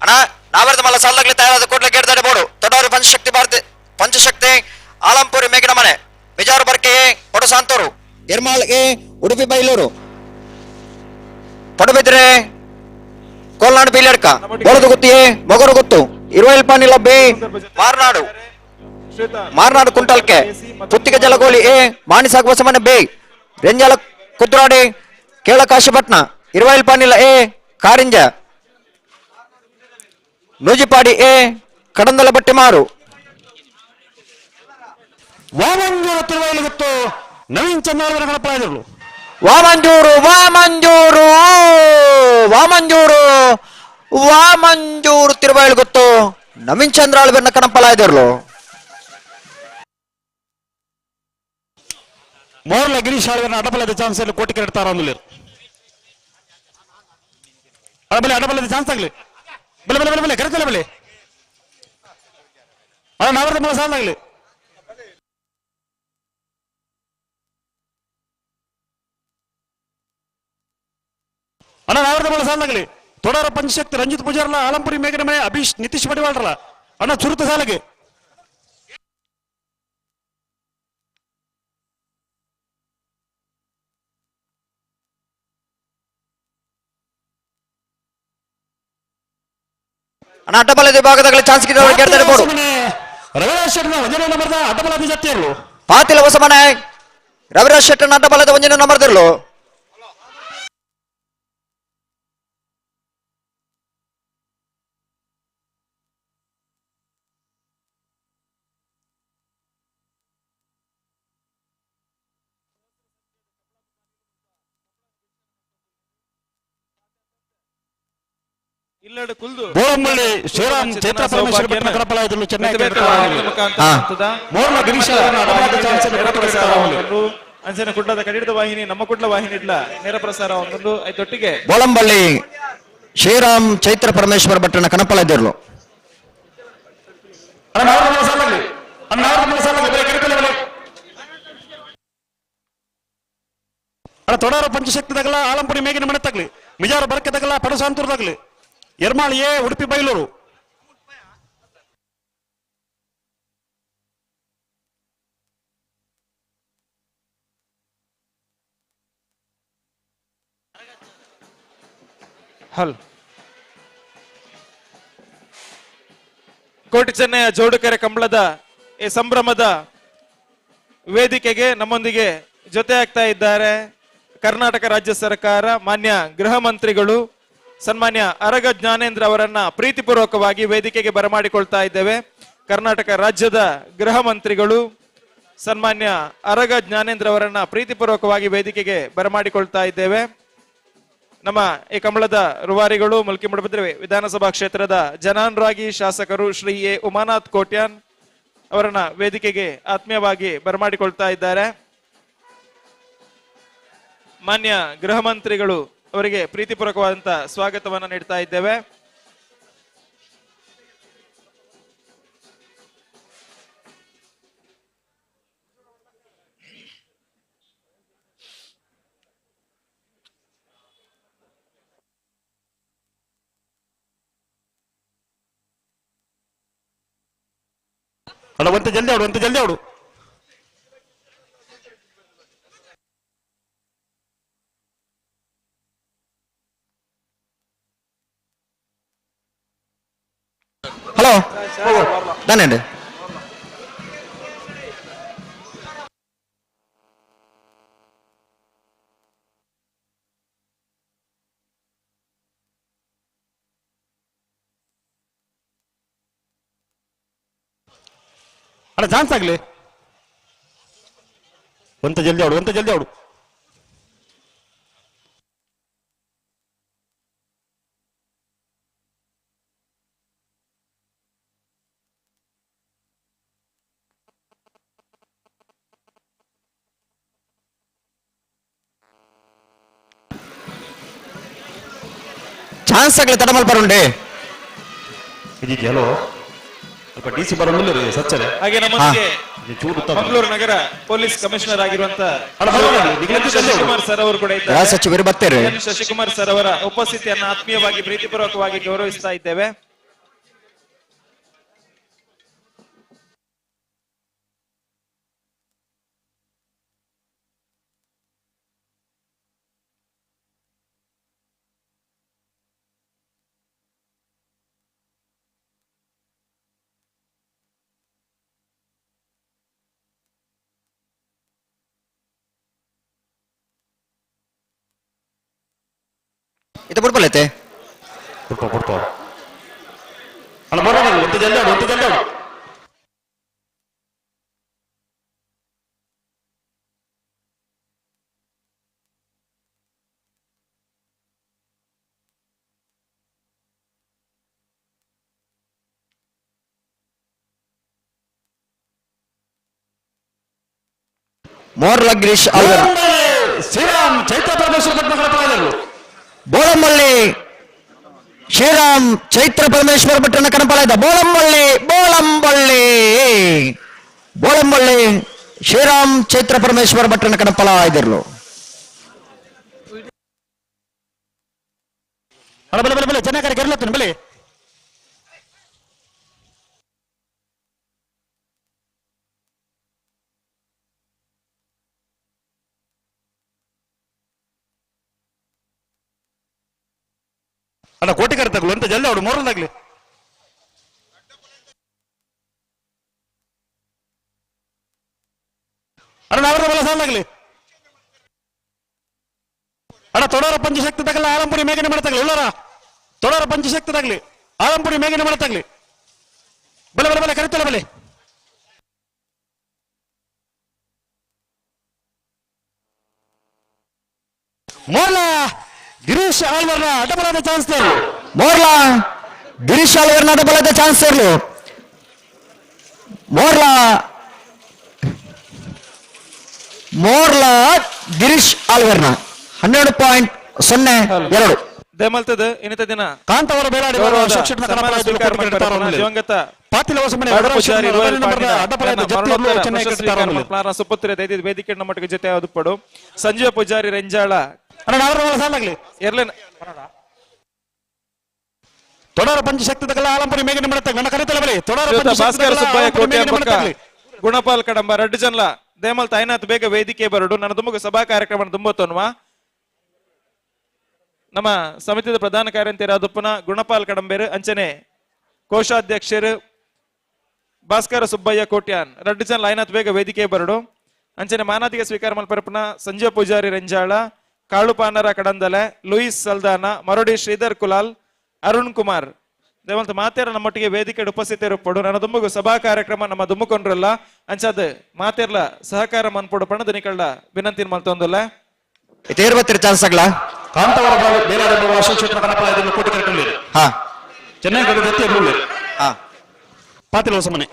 ಅಣ್ಣ ನಾವರ್ದ ಮಲ್ಲ ಸಾಲಾಗ್ಲಿ ತಯಾರಾದ ಕೂಡಲೇ ಗೇಡ್ದಾಡೆ ಬೋಡು ತೊಡವರು ಪಂಚಶಕ್ತಿ ಭಾರತಿ ಪಂಚಶಕ್ತಿ ಆಲಂಪುರಿ ಮೇಗಿನ ಮನೆ ಬಿಜಾರು ಬರ್ಕೆ ಕೊಡಸಾಂತೂರು ಎರ್ಮಾಳ್ ಎ ಉಡುಪಿ ಬೈಲೂರು ಪಡುಬಿದ್ರೆ ಕೋಲ್ನಾಡು ಬೀಲಡ್ಕ ಬೋಳದ ಎ ಮೊಗರು ಗೊತ್ತು ಇರುವಲ್ಪಾನಿಲ ಬಿ ಮಾರ್ನಾಡು ಮಾರ್ನಾಡು ಕುಂಟಲ್ಕೆ ಪುತ್ತಿಗೆ ಜಲಗೋಲಿ ಎ ಮಾಣಿಸಾಗ ಬಸಮನೆ ಬಿ ರೆಂಜಾಲ ಕುದ್ರಾಡಿ ಕೇಳ ಕಾಶಿಪಟ್ನ ಇರುವಲ್ಪಾನಿಲ ಎ ಕಾರಿಂಜ ನೂಜಿಪಾಡಿ ಎ ಕಡಂದಲ ಬಟ್ಟೆಮಾರು. ವಾಮಂಜೂರು ತಿರುವೈಲುಗುತ್ತು ನವೀನ್ ಚಂದ್ರ ಗಣಪರಾಜರು. ವಾಮಂಜೂರು ವಾಮಂಜೂರು ವಾಮಂಜೂರು ವಾಮಂಜೂರು ತಿರುವೈಲುಗುತ್ತು ನವೀನ್ ಚಂದ್ರ ಆಳ್ವೆರ್ನ ಕಣಪಲಾಯ್ದಿರ್ಲು. ಮೋರ್ಲ ಗಿರೀಶ್ ಆಳ್ವೆರ್ನ ಅಡಬಲದ ಚಾನ್ಸ್ ಅಲ್ಲಿ ಕೋಟಿ ಕೆರಡ್ತಾರ ಅಂದುಲೇರು. ಅಡಬಲೆ ಅಡಬಲದ ಚಾನ್ಸ್ ಆಗ್ಲಿ ಬೆಲೆ ಬೆಲೆ ಬೆಲೆ ಬೆಲೆ ಕರೆತಲ್ಲ ಬೆಲೆ ಅಣ್ಣ ನಾವರ್ದ ಮಲ ಸಾಲಾಗ್ಲಿ. ಅಣ್ಣ ನಾವರ್ದ ಮಲ ಸಾಲಾಗ್ಲಿ. ತೊಡರ ಪಂಚಶಕ್ತಿ ರಂಜಿತ್ ಪೂಜಾರ್ಲ ಆಲಂಪುರಿ ಮೇಘನ ಮನೆ ಅಭೀಶ್ ನಿತೀಶ್ ಮಡಿವಾಳ್ರಲ್ಲ ಅಣ್ಣ ಚುರುತ ಸಾಲಗೆ. ಅಣ್ಣ ಅಡ್ಡಬಲದ ವಿಭಾಗದಲ್ಲಿ ಚಾನ್ಸ್ ಕೇಳ್ತಾರೆ ಬೋಡು. ರವಿರಾಜ್ ಶೆಟ್ಟರ್ ಒಂದನೇ ನಂಬರ್ದ ಅಡ್ಡಬಲದ ಜತ್ತಿಯರ್ಲು. ಪಾತಿಲ ಹೊಸಮನೆ ರವಿರಾಜ್ ಶೆಟ್ಟರ್ ಅಡ್ಡಬಲದ ಒಂದನೇ ನಂಬರ್ದಿರ್ಲು. ಇಲ್ಲಡು ಕುಲ್ದು ಬೋಳಂಬಳ್ಳಿ ಶ್ರೀರಾಮ್ ಚೈತ್ರ ಪರಮೇಶ್ವರ ಭಟ್ನ ಕಡಪಲಾಯದಲ್ಲೂ ಚೆನ್ನೈ ಮೋರ್ಲ ಗಿರೀಶ್ ಅಂಚನೆ ಕುಡ್ಲದ ಕಡಿದ ವಾಹಿನಿ ನಮ್ಮ ಕುಡ್ಲ ವಾಹಿನಿ ಇಡ್ಲ ನೇರ ಪ್ರಸಾರ ಒಂದೊಂದು ಐತೊಟ್ಟಿಗೆ ಬೋಳಂಬಳ್ಳಿ ಶ್ರೀರಾಮ್ ಚೈತ್ರ ಪರಮೇಶ್ವರ ಭಟ್ಟನ ಕಣಪಲಾಯ್ದಿರ್ಲು. ಅಣ್ಣ ತೊಡಾರ ಪಂಚಶಕ್ತಿ ತಗಲ ಆಲಂಪುರಿ ಮೇಗಿನ ಮನೆ ತಗಲಿ ಮಿಜಾರ ಬರ್ಕೆ ತಗಲ ಪಡಸಾಂತೂರು ತಗಲಿ ಎರ್ಮಾಳಿ ಎ ಉಡುಪಿ ಬೈಲೂರು. ಹಲ್ ಕೋಟಿ ಚೆನ್ನಯ ಜೋಡುಕೆರೆ ಕಂಬಳದ ಈ ಸಂಭ್ರಮದ ವೇದಿಕೆಗೆ ನಮ್ಮೊಂದಿಗೆ ಜೊತೆ ಆಗ್ತಾ ಇದ್ದಾರೆ ಕರ್ನಾಟಕ ರಾಜ್ಯ ಸರ್ಕಾರ ಮಾನ್ಯ ಗೃಹ ಮಂತ್ರಿಗಳು ಸನ್ಮಾನ್ಯ ಅರಗ ಜ್ಞಾನೇಂದ್ರ ಅವರನ್ನ ಪ್ರೀತಿಪೂರ್ವಕವಾಗಿ ವೇದಿಕೆಗೆ ಬರಮಾಡಿಕೊಳ್ತಾ ಇದ್ದೇವೆ. ಕರ್ನಾಟಕ ರಾಜ್ಯದ ಗೃಹ ಮಂತ್ರಿಗಳು ಸನ್ಮಾನ್ಯ ಅರಗ ಜ್ಞಾನೇಂದ್ರ ಅವರನ್ನ ಪ್ರೀತಿಪೂರ್ವಕವಾಗಿ ವೇದಿಕೆಗೆ ಬರಮಾಡಿಕೊಳ್ತಾ ಇದ್ದೇವೆ. ನಮ್ಮ ಈ ಕಂಬಳದ ರೂವಾರಿಗಳು ಮುಲ್ಕಿ ಮೂಡಬಿದ್ರೆ ವಿಧಾನಸಭಾ ಕ್ಷೇತ್ರದ ಜನಾನುರಾಗಿ ಶಾಸಕರು ಶ್ರೀ ಎ ಉಮಾನಾಥ್ ಕೋಟ್ಯಾನ್ ಅವರನ್ನ ವೇದಿಕೆಗೆ ಆತ್ಮೀಯವಾಗಿ ಬರಮಾಡಿಕೊಳ್ತಾ ಇದ್ದಾರೆ. ಮಾನ್ಯ ಗೃಹ ಮಂತ್ರಿಗಳು ಅವರಿಗೆ ಪ್ರೀತಿಪೂರ್ವಕವಾದಂತಹ ಸ್ವಾಗತವನ್ನ ನೀಡ್ತಾ ಇದ್ದೇವೆ. ಅಲ್ಲ ಒಂತ ಜಲ್ದಿ ಅವಡು, ಒಂತ ಜಲ್ದಿ ಅವಡು. ಹಲೋ ದಾನೇಂడి. ಅಣ್ಣ ಚಾನ್ಸ್ ಆಗ್ಲಿ. ಒಂತ ಜಲ್ದಿ ಆಡು, ಒಂತ ಜಲ್ದಿ ಆಡು. ಚಾನ್ಸ್ ಆಗಲಿ ತಡಮಲ್ ಬರುಂಡೆ. ಹಲೋ, ಸ್ವಲ್ಪ ಡಿ ಸಿ ಬರೋದಿಲ್ಲ ರೀ ಸಚ್ಚರೆ. ಹಾಗೆ ನಮ್ಮೊಂದಿಗೆ ಮಂಗಳೂರು ನಗರ ಪೊಲೀಸ್ ಕಮಿಷನರ್ ಆಗಿರುವಂತ ಶಶಿಕುಮಾರ್ ಸರ್ ಅವರು ಕೂಡ ಇದ್ದಾರೆ. ಸಚಿವರು ಬರ್ತಾರೆ. ಶಶಿಕುಮಾರ್ ಸರ್ ಅವರ ಉಪಸ್ಥಿತಿಯನ್ನು ಆತ್ಮೀಯವಾಗಿ ಪ್ರೀತಿಪೂರ್ವಕವಾಗಿ ಗೌರವಿಸ್ತಾ ಇದ್ದೇವೆ. ಇದು ಬುಡ್ಪಲೈತೆ. ಬುಡ್ಪ ಬುಡ್ಪ ಅಣ್ಣ, ಬರೋಣ, ಒಂತ ಜಲ್ದಿ ಆಡು, ಒಂತ ಜಲ್ದಿ ಆಡು. ಮೋರ್ಲ ಗಿರೀಶ್ ಆಲ್ವರ್. ಶ್ರೀರಾಮ್ ಚೈತ್ರ ಪರಮೇಶ್ವರ ಭಟ್ನ ಕಣಪಲಾದರು. ಬೋಳಂಬಳ್ಳಿ ಶ್ರೀರಾಮ್ ಚೈತ್ರ ಪರಮೇಶ್ವರ ಭಟ್ಟನ ಕಣಪಲಾಯ್ದ. ಬೋಳಂಬಳ್ಳಿ ಬೋಳಂಬಳ್ಳಿ ಬೋಳಂಬಳ್ಳಿ ಶ್ರೀರಾಮ್ ಚೈತ್ರ ಪರಮೇಶ್ವರ ಭಟ್ಟನ ಕಣಪಲ ಇದಿರ್ಲು. ಬಲೆ ಬಲೆ ಬಲೆ ಚೆನ್ನಾಗಿ ಕೆರಳತ್ತನ ಬಲೆ. ಅಣ್ಣ ಕೋಟಿ ಕರೆತಗ್ಲು ಅಂತ ಜಲ್ದಿ ಅವಡು ಮೋರಲ್ದಾಗ್ಲಿ. ಅಣ್ಣ ಅವರ ಬಲ ಸಾಲಾಗ್ಲಿ. ಅಣ್ಣ ತೊಡರ ಪಂಚಶಕ್ತಿ ತಗಲ ಆಲಂಪುರಿ ಮೇಘನೆ ಮಾಡತ್ತಾಗ್ಲಿ. ಉಳ್ಳಾರ ತೊಡರ ಪಂಚಶಕ್ತಿ ತಗಲಿ ಆಲಂಪುರಿ ಮೇಘನೆ ಮಾಡತ್ತಾಗ್ಲಿ. ಬಲೆ ಬಲೆ ಬಲೆ ಕರಿತಲ್ಲ ಬಲೆ. ಮೋರ್ಲಾ ಗಿರೀಶ್ ಆಳ್ವರ್ನ ಅಡ್ಡಬಲದ ಚಾನ್ಸ್. ಮೋರ್ಲಾ ಗಿರೀಶ್ ಆಳ್ವರ್ನ ಅಡ್ಡಬಲದ ಚಾನ್ಸ್ ಇರ್ಲು. ಮೋರ್ಲಾ ಮೋರ್ಲಾ ಗಿರೀಶ್ ಆಳ್ವರ್ನ 12.02. ದೇಮಲ್ತದ ಇನ್ನಿತ ದಿನ ಕಾಂತವರ ಬೇಲಾಡಿ ದಿವಂಗತ ಸುಪುತ್ರ ವೇದಿಕೆ ನಮ್ಮೊಟ್ಟಿಗೆ ಜೊತೆ ಪಡು ಸಂಜೀವ ಪೂಜಾರಿ ರೆಂಜಾಳ ತೊಡರ ಪಂಚಶಕ್ತಿ ತಗಲ ಆಲಂಪುರಿ ಮೇಘನೆ ಮಾಡತ್ತಾಗ ನನ್ನ ಕರಿತಲ್ಲ ಬಲೆ. ತೊಡರ ಭಾಸ್ಕರ ಸುಬ್ಬಯ್ಯ ಕೋಟೆ ಗುಣಪಾಲ್ ಕಡಂಬ ರಡ್ಡು ಜನಲ ದೇಮಲ್ ತಾಯ್ನಾಥ್ ಬೇಗ ವೇದಿಕೆ ಬರಡು. ನನ್ನ ದುಮ್ಮಗ ಸಭಾ ಕಾರ್ಯಕ್ರಮ ದುಂಬತ್ತೋನ್ವ ನಮ್ಮ ಸಮಿತಿದ ಪ್ರಧಾನ ಕಾರ್ಯಂತಿರಾದಪ್ಪನ ಗುಣಪಾಲ್ ಕಡಂಬೇರು ಅಂಚನೆ ಕೋಶಾಧ್ಯಕ್ಷರು ಭಾಸ್ಕರ ಸುಬ್ಬಯ್ಯ ಕೋಟ್ಯಾನ್ ರಡ್ಡು ಜನ ಲೈನಾಥ್ ಬೇಗ ವೇದಿಕೆ ಬರಡು. ಅಂಚನೆ ಮಾನಾದಿಗೆ ಸ್ವೀಕಾರ ಮಲ್ಪರಪ್ಪನ ಸಂಜಯ್ ಪೂಜಾರಿ ರೆಂಜಾಳ, ಕಾಳುಪಾನರ ಕಡಂದಲೆ, ಲೂಯಿಸ್ ಸಲ್ದಾನ, ಮರಡಿ ಶ್ರೀಧರ್ ಕುಲಾಲ್, ಅರುಣ್ ಕುಮಾರ್ ದೇವಂತ ಮಾತೇರ ನಮ್ಮೊಟ್ಟಿಗೆ ವೇದಿಕೆ ಉಪಸ್ಥಿತರಿಪ್ಪಡು. ನನ್ನ ದುಮ್ಮಗು ಸಭಾ ಕಾರ್ಯಕ್ರಮ ನಮ್ಮ ದುಮ್ಮಕೊಂಡ್ರಲ್ಲ ಅಂಚಾದ ಮಾತೇರ್ಲ ಸಹಕಾರ ಮನ್ಪೊಡು ಪಣದ ನಿಕಳ್ಳ ವಿನಂತಿ ಮಲ್ತೊಂದಲ್ಲ. ತೇರ್ಬತ್ತಿರ ಚಾನ್ಸ್ ಆಗಲ. ಕಾಂತವರ ಬೇಲಾಡಿ ಅಶೋಕ್ ಕ್ಷೇತ್ರ ಕಣಪಲ ಇದನ್ನು ಕೋಟಿ ಕರೆಕ್ಟ್. ಹಾ ಚೆನ್ನೈ ಕಡೆ ಹಾ ಪಾತಿಲ ಹೊಸಮನೆ.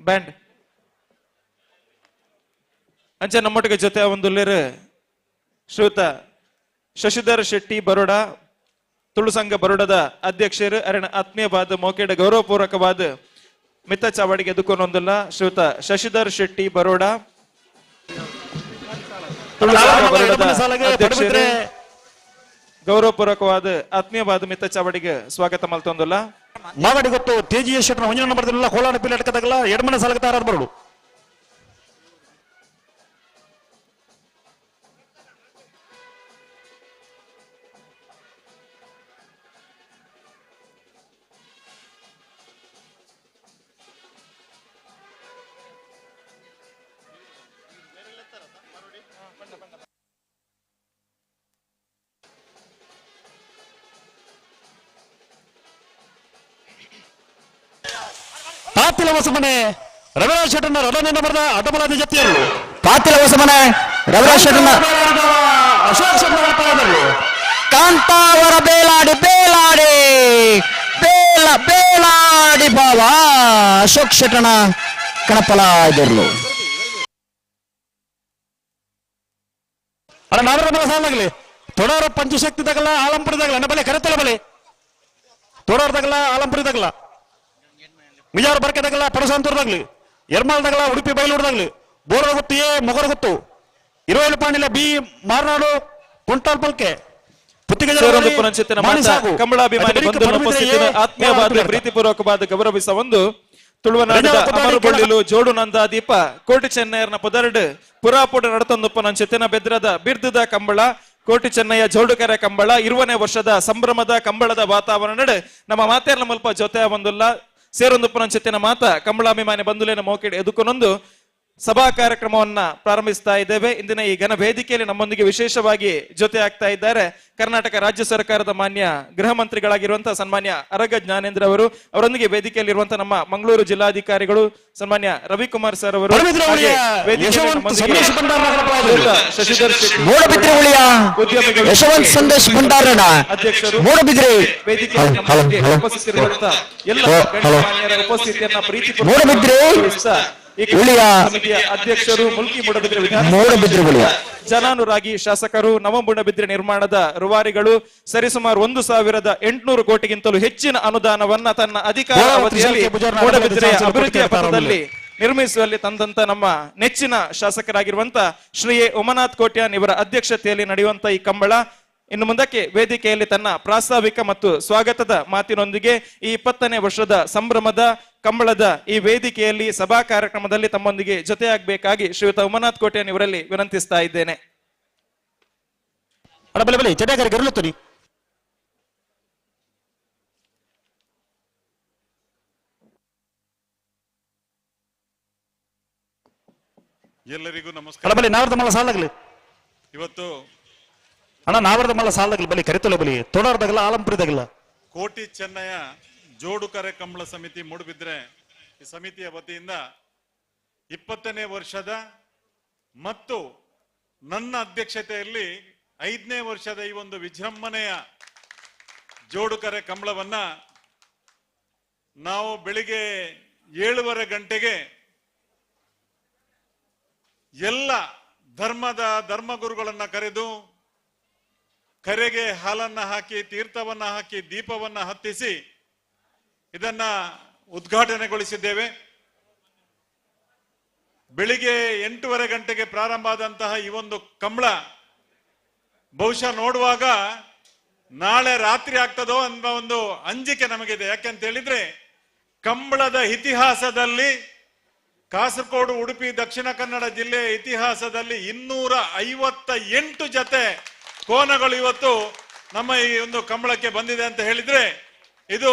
ಬ್ಯಾಂಡ್ ಅಂಚೆ ನಮ್ಮೊಟ್ಟಿಗೆ ಜೊತೆ ಒಂದು ಶ್ರೀಯುತ ಶಶಿಧರ್ ಶೆಟ್ಟಿ ಬರೋಡ ತುಳು ಸಂಘ ಬರೋಡದ ಅಧ್ಯಕ್ಷರು ಅರಣ ಆತ್ಮೀಯವಾದ ಮೋಕೆಡ ಗೌರವಪೂರ್ವಕವಾದ ಮಿತ್ತ ಚಾವಡಿಗೆ ಎದುಕೊಂಡೊಂದಿಲ್ಲ ಶ್ರೀಯುತ ಶಶಿಧರ್ ಶೆಟ್ಟಿ ಬರೋಡ ತುಳು ಸಂಘ ಬರೋಡದ ಅಧ್ಯಕ್ಷರು ಗೌರವಪೂರ್ವಕವಾದ ಆತ್ಮೀಯವಾದ ಮಿತ್ತ ಚಾವಡಿಗೆ ಸ್ವಾಗತ ಮಲ್ತೊಂದಿಲ್ಲ. ಮಾಗಡಿ ಗೊತ್ತು ತೇಜಿ ಶೆಟ್ಟನ ಒಂಜನ ನಂಬರ್ದಿಲ್ಲ ಕೋಲಾರ ಪಿಲ್ ಅಟ್ಕದಾಗಲ್ಲ ಎಡಮನೆ ಸಾಲಕ್ಕೆ ತಾರಾದ ಬರಡು. ಪಾತಿಲ ಹೊಸಮನೆ ರವಿರಾಜ್ ಶೆಟ್ಟರ್ನ ರಡನೇ ನಂಬರ್ದ ಅಡ್ಡಬಲಾದ ಜೊತೆಯಲ್ಲೂ. ಪಾತಿಲ ಹೊಸಮನೆ ರವಿರಾಜ್ ಶೆಟ್ಟರ್ನ. ಅಶೋಕ್ ಶೆಟ್ಟರ್ ಪಾಯದಲ್ಲೂ. ಕಾಂತಾವರ ಬೇಲಾಡಿ ಬೇಲಾಡಿ ಬೇಲ ಬೇಲಾಡಿ ಭಾವ ಅಶೋಕ್ ಶೆಟ್ಟಣ ಕಣಪಲ ಇದಿರ್ಲು. ಅಣ್ಣ, ನಾವರ ಮಲ್ಲ ಸಾಲಾಗಲಿ. ತೊಡಾರ ಪಂಚಶಕ್ತಿ ತಗಲ, ಆಲಂಪುರಿ ತಗಲ. ಅಣ್ಣ, ಬಲೆ ಕರೆತಲ ಬಲೆ. ತೋಡಾರ ತಗಲ, ಆಲಂಪುರಿ ತಗಲ, ಮಿಜಾರ್ ಬರ್ಕೆ ತಗಲ, ಪಡಸಾಂತೂರ್ದಾಗ್ಲಿ, ಎರ್ಮಾಲ್ ತಗಲ, ಉಡುಪಿ ಬೈಲೂರ್ದಾಗ್ಲಿ, ಬೋರ ಗೊತ್ತು ಎ, ಮೊಗರ ಗೊತ್ತು, ಇರುವೈಲು ಪಾಂಡಿಲ ಬಿ, ಮಾರ್ನಾಡು ಕುಂಟಾಲ್ ಪಲ್ಕೆ, ಪುತ್ತಿಗೆ. ಸೇರೊಂದು ಪುನಂಚಿತ್ತಿನ ಮಾತ ಕಂಬಳಾಭಿಮಾನಿ ಬಂಧುಗಳ ಉಪಸ್ಥಿತಿಯನ್ನು ಆತ್ಮೀಯವಾದ ಪ್ರೀತಿಪೂರ್ವಕವಾದ ಗೌರವಿಸ ಒಂದು ತುಳುವನಾಡಿದ ಅಮರುಬೊಳ್ಳಿಲು ಜೋಡು ನಂದ ದೀಪ ಕೋಟಿ ಚೆನ್ನಯ್ಯನ ಪೊದರಡು ಪುರಾಪುಡ ನಡತೊಂದು ಪುನಂಚಿತ್ತಿನ ಬೆದ್ರದ ಬಿರ್ದದ ಕಂಬಳ ಕೋಟಿ ಚೆನ್ನಯ್ಯ ಜೋಡುಕರೆ ಕಂಬಳ 20ನೇ ವರ್ಷದ ಸಂಭ್ರಮದ ಕಂಬಳದ ವಾತಾವರಣ ನಮ್ಮ ಮಾತೇರ್ನ ಮುಲ್ಪ ಜೊತೆ ಬಂದುಲ್ಲ. ಸೇರೊಂದು ಪುನಂಚಿತ್ತಿನ ಮಾತ ಕಂಬಳಾಭಿಮಾನಿ ಬಂಧುಲೇನ ಮೋಕಿಡ್ ಎದುಕೊನೊಂದು ಸಭಾ ಕಾರ್ಯಕ್ರಮವನ್ನ ಪ್ರಾರಂಭಿಸ್ತಾ ಇದ್ದೇವೆ. ಇಂದಿನ ಈ ಘನ ವೇದಿಕೆಯಲ್ಲಿ ನಮ್ಮೊಂದಿಗೆ ವಿಶೇಷವಾಗಿ ಜೊತೆ ಆಗ್ತಾ ಇದ್ದಾರೆ ಕರ್ನಾಟಕ ರಾಜ್ಯ ಸರ್ಕಾರದ ಮಾನ್ಯ ಗೃಹ ಮಂತ್ರಿಗಳಾಗಿರುವಂತಹ ಸನ್ಮಾನ್ಯ ಅರಗ ಜ್ಞಾನೇಂದ್ರ ಅವರು. ಅವರೊಂದಿಗೆ ವೇದಿಕೆಯಲ್ಲಿರುವಂತಹ ನಮ್ಮ ಮಂಗಳೂರು ಜಿಲ್ಲಾಧಿಕಾರಿಗಳು ಸನ್ಮಾನ್ಯ ರವಿಕುಮಾರ್ ಸರ್ ಅವರು, ಹಾಗೆ ವೇದಿಕೆಯಲ್ಲಿ ನಮ್ಮೊಂದಿಗೆ ಶಶಿಧರ್ ಶೆಟ್ಟಿ, ಮೂಡಬಿದ್ರಿ ಉಳಿಯ ಉದ್ಯಮಿಗಳು, ಯಶವಂತ್ ಸಂದೇಶ್ ಭಂಡಾರಣ ಅಧ್ಯಕ್ಷರು, ಮೂಡಬಿದ್ರಿ. ವೇದಿಕೆಯಲ್ಲಿ ಹಲೋ ನಮ್ಮೊಂದಿಗೆ ಹಲೋ ಉಪಸ್ಥಿತರಿರುವಂತಹ ಎಲ್ಲ ಹಲೋ, ಹಲೋ. ಗಣ್ಯಮಾನ್ಯರ ಉಪಸ್ಥಿತಿಯನ್ನ ಪ್ರೀತಿಪೂರ್ವಕ ಮೂಡಬಿದ್ರಿ ಗೌರವಿಸ್ತಾ ಈ ಉಳಿಯ ಸಮಿತಿಯ ಅಧ್ಯಕ್ಷರು, ಮುಲ್ಕಿ ಮೂಡಬಿದ್ರೆ ವಿಧಾನ ಮೂಡಬಿದ್ರಿ ಉಳಿಯ ಜನಾನುರಾಗಿ ಶಾಸಕರು, ನವಮೂಡಬಿದ್ರೆ ನಿರ್ಮಾಣದ ರೂವಾರಿಗಳು, ಸರಿಸುಮಾರು 1800 ಕೋಟಿಗಿಂತಲೂ ಹೆಚ್ಚಿನ ಅನುದಾನವನ್ನ ತನ್ನ ಅಧಿಕಾರ ಅವಧಿಯಲ್ಲಿ ಮೂಡಬಿದ್ರೆಯ ಅಭಿವೃದ್ಧಿಯ ಪಥದಲ್ಲಿ ನಿರ್ಮಿಸುವಲ್ಲಿ ತಂದಂತ ನಮ್ಮ ನೆಚ್ಚಿನ ಶಾಸಕರಾಗಿರುವಂತ ಶ್ರೀ ಎ ಉಮನಾಥ್ ಕೋಟ್ಯಾನ್ ಇವರ ಅಧ್ಯಕ್ಷತೆಯಲ್ಲಿ ನಡೆಯುವಂತ ಈ ಕಂಬಳ ಇನ್ನು ಮುಂದಕ್ಕೆ ವೇದಿಕೆಯಲ್ಲಿ ತನ್ನ ಪ್ರಾಸ್ತಾವಿಕ ಮತ್ತು ಸ್ವಾಗತದ ಮಾತಿನೊಂದಿಗೆ ಈ 20ನೇ ವರ್ಷದ ಸಂಭ್ರಮದ ಕಂಬಳದ ಈ ವೇದಿಕೆಯಲ್ಲಿ ಸಭಾ ಕಾರ್ಯಕ್ರಮದಲ್ಲಿ ತಮ್ಮೊಂದಿಗೆ ಜೊತೆಯಾಗಬೇಕಾಗಿ ಶ್ರೀಯುತ ಉಮನಾಥ್ ಕೋಟ್ಯಾನ್ ಇವರಲ್ಲಿ ವಿನಂತಿಸ್ತಾ ಇದ್ದೇನೆ. ಅಣ್ಣ, ಬಲೆ ಬಲೆ ಚಟಾಕರಿ ಗರುಲುತ್ತನಿ. ಎಲ್ಲರಿಗೂ ನಮಸ್ಕಾರ. ಅಣ್ಣ, ಬಲೆ ನಾವರದ ಮಲ್ಲ ಸಾಲಾಗ್ಲಿ. ಇವತ್ತು ಅಣ್ಣ, ನಾವರದ ಮಲ್ಲ ಸಾಲಾಗ್ಲಿ. ಬಲಿ ಕರಿತೊಲೆ ಬಲಿ. ತೋಡಾರ್ದಾಗಲ್ಲ, ಆಲಂಪುರಿದಾಗಲ್ಲ. ಕೋಟಿ ಚೆನ್ನಯ್ಯ ಜೋಡುಕರೆ ಕಂಬಳ ಸಮಿತಿ ಮೂಡುಬಿದ್ರೆ ಈ ಸಮಿತಿಯ ವತಿಯಿಂದ 20ನೇ ವರ್ಷದ ಮತ್ತು ನನ್ನ ಅಧ್ಯಕ್ಷತೆಯಲ್ಲಿ 5ನೇ ವರ್ಷದ ಈ ಒಂದು ವಿಜೃಂಭಣೆಯ ಜೋಡುಕರೆ ಕಂಬಳವನ್ನ ನಾವು ಬೆಳಿಗ್ಗೆ 7:30 ಗಂಟೆಗೆ ಎಲ್ಲ ಧರ್ಮದ ಧರ್ಮಗುರುಗಳನ್ನ ಕರೆದು ಕರೆಗೆ ಹಾಲನ್ನ ಹಾಕಿ, ತೀರ್ಥವನ್ನ ಹಾಕಿ, ದೀಪವನ್ನ ಹತ್ತಿಸಿ ಇದನ್ನ ಉದ್ಘಾಟನೆಗೊಳಿಸಿದ್ದೇವೆ. ಬೆಳಿಗ್ಗೆ 8:30 ಗಂಟೆಗೆ ಪ್ರಾರಂಭ ಆದಂತಹ ಈ ಒಂದು ಕಂಬಳ ಬಹುಶಃ ನೋಡುವಾಗ ನಾಳೆ ರಾತ್ರಿ ಆಗ್ತದೋ ಅನ್ನೋ ಒಂದು ಅಂಜಿಕೆ ನಮಗಿದೆ. ಯಾಕೆಂತ ಹೇಳಿದ್ರೆ ಕಂಬಳದ ಇತಿಹಾಸದಲ್ಲಿ ಕಾಸರಗೋಡು, ಉಡುಪಿ, ದಕ್ಷಿಣ ಕನ್ನಡ ಜಿಲ್ಲೆಯ ಇತಿಹಾಸದಲ್ಲಿ 258 ಜತೆ ಕೋನಗಳು ಇವತ್ತು ನಮ್ಮ ಈ ಒಂದು ಕಂಬಳಕ್ಕೆ ಬಂದಿದೆ ಅಂತ ಹೇಳಿದ್ರೆ ಇದು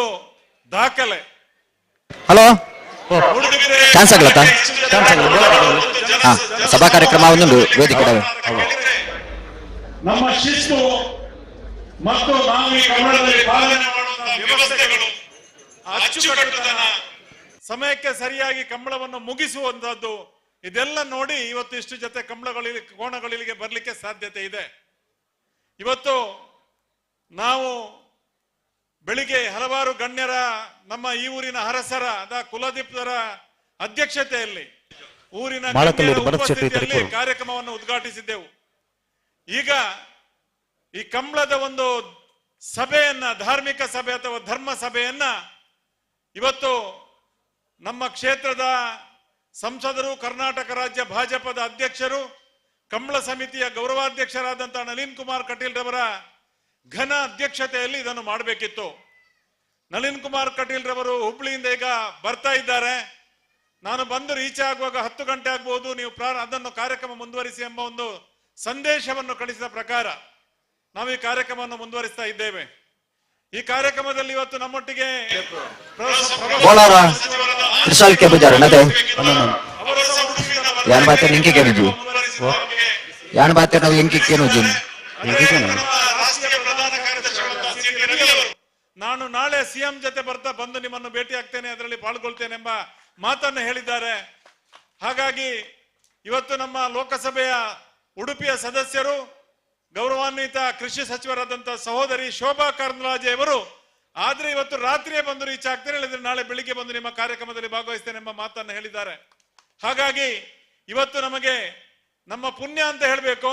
ದಾಖಲೆ. Hello, chance ಆಗ್ಲತ್ತಾ? ಹಾ, ಸಭಾ ಕಾರ್ಯಕ್ರಮ ಒಂದೊಂದು ವೇದಿಕೆ. ನಮ್ಮ ಶಿಸ್ತು ಮತ್ತು ನಾವು ಈ ಕಂಬಳದಲ್ಲಿ ಪಾಲನೆ ಮಾಡುವಂತಹ ವ್ಯವಸ್ಥೆಗಳು, ಅಚ್ಚುಕಟ್ಟುತನ, ಸಮಯಕ್ಕೆ ಸರಿಯಾಗಿ ಕಂಬಳವನ್ನು ಮುಗಿಸುವಂತಹದ್ದು, ಇದೆಲ್ಲ ನೋಡಿ ಇವತ್ತು ಇಷ್ಟು ಜೊತೆ ಕಂಬಳಗಳಿಗೆ ಕೋಣಗಳಿಗೆ ಬರಲಿಕ್ಕೆ ಸಾಧ್ಯತೆ ಇದೆ. ಇವತ್ತು ನಾವು ಬೆಳಿಗ್ಗೆ ಹಲವಾರು ಗಣ್ಯರ, ನಮ್ಮ ಈ ಊರಿನ ಅರಸರ ಕುಲದೀಪ್ತರ ಅಧ್ಯಕ್ಷತೆಯಲ್ಲಿ ಊರಿನ ಮಾಳಕಲ್ಲೂರು ಗಣ್ಯರ ಭರತ್ ಶೆಟ್ಟಿ ಉಪಸ್ಥಿತಿಯಲ್ಲಿ ತರೀಕೆರೆ. ಕಾರ್ಯಕ್ರಮವನ್ನು ಉದ್ಘಾಟಿಸಿದ್ದೆವು. ಈಗ ಈ ಕಂಬಳದ ಒಂದು ಸಭೆಯನ್ನ, ಧಾರ್ಮಿಕ ಸಭೆ ಅಥವಾ ಧರ್ಮ ಸಭೆಯನ್ನ ಇವತ್ತು ನಮ್ಮ ಕ್ಷೇತ್ರದ ಸಂಸದರು, ಕರ್ನಾಟಕ ರಾಜ್ಯ ಭಾಜಪದ ಅಧ್ಯಕ್ಷರು, ಕಂಬಳ ಸಮಿತಿಯ ಗೌರವಾಧ್ಯಕ್ಷರಾದಂತಹ ನಳಿನ್ ಕುಮಾರ್ ಕಟೀಲ್ ರವರ ಘನ ಅಧ್ಯಕ್ಷತೆಯಲ್ಲಿ ಇದನ್ನು ಮಾಡಬೇಕಿತ್ತು. ನಳಿನ್ ಕುಮಾರ್ ಕಟೀಲ್ ರವರು ಹುಬ್ಳಿಯಿಂದ ಈಗ ಬರ್ತಾ ಇದ್ದಾರೆ. ನಾನು ಬಂದು ರೀಚ್ ಆಗುವಾಗ 10 ಗಂಟೆ ಆಗ್ಬಹುದು, ನೀವು ಅದನ್ನು ಕಾರ್ಯಕ್ರಮ ಮುಂದುವರಿಸಿ ಎಂಬ ಒಂದು ಸಂದೇಶವನ್ನು ಕಳಿಸಿದ ಪ್ರಕಾರ ನಾವು ಈ ಕಾರ್ಯಕ್ರಮವನ್ನು ಮುಂದುವರಿಸ್ತಾ ಇದ್ದೇವೆ. ಈ ಕಾರ್ಯಕ್ರಮದಲ್ಲಿ ಇವತ್ತು ನಮ್ಮೊಟ್ಟಿಗೆ ಬೋಳಾರ ತ್ರಿಶಾಲ್ ಕೆ ಬಜಾರ್ ನದೆ ಯಾನ್ ಬಾತೆ ನಿಂಕಿ ಕೇನುಜಿ ಯಾನ್ ಬಾತೆ ನಾವು ಎಂಕಿ ಕೇನುಜಿ. ನಾನು ನಾಳೆ ಸಿಎಂ ಜೊತೆ ಬರ್ತಾ ಬಂದು ನಿಮ್ಮನ್ನು ಭೇಟಿ ಆಗ್ತೇನೆ, ಅದರಲ್ಲಿ ಪಾಲ್ಗೊಳ್ತೇನೆ ಎಂಬ ಮಾತನ್ನು ಹೇಳಿದ್ದಾರೆ. ಹಾಗಾಗಿ ಇವತ್ತು ನಮ್ಮ ಲೋಕಸಭೆಯ ಉಡುಪಿಯ ಸದಸ್ಯರು ಗೌರವಾನ್ವಿತ ಕೃಷಿ ಸಚಿವರಾದಂತಹ ಸಹೋದರಿ ಶೋಭಾ ಕರಂದ್ಲಾಜೆ ಅವರು ಆದ್ರೆ ಇವತ್ತು ರಾತ್ರಿಯೇ ಬಂದು ರೀಚ್ ಆಗ್ತಾರೆ, ಇಲ್ಲದ್ರೆ ನಾಳೆ ಬೆಳಿಗ್ಗೆ ಬಂದು ನಿಮ್ಮ ಕಾರ್ಯಕ್ರಮದಲ್ಲಿ ಭಾಗವಹಿಸ್ತೇನೆ ಎಂಬ ಮಾತನ್ನು ಹೇಳಿದ್ದಾರೆ. ಹಾಗಾಗಿ ಇವತ್ತು ನಮಗೆ ನಮ್ಮ ಪುಣ್ಯ ಅಂತ ಹೇಳಬೇಕು.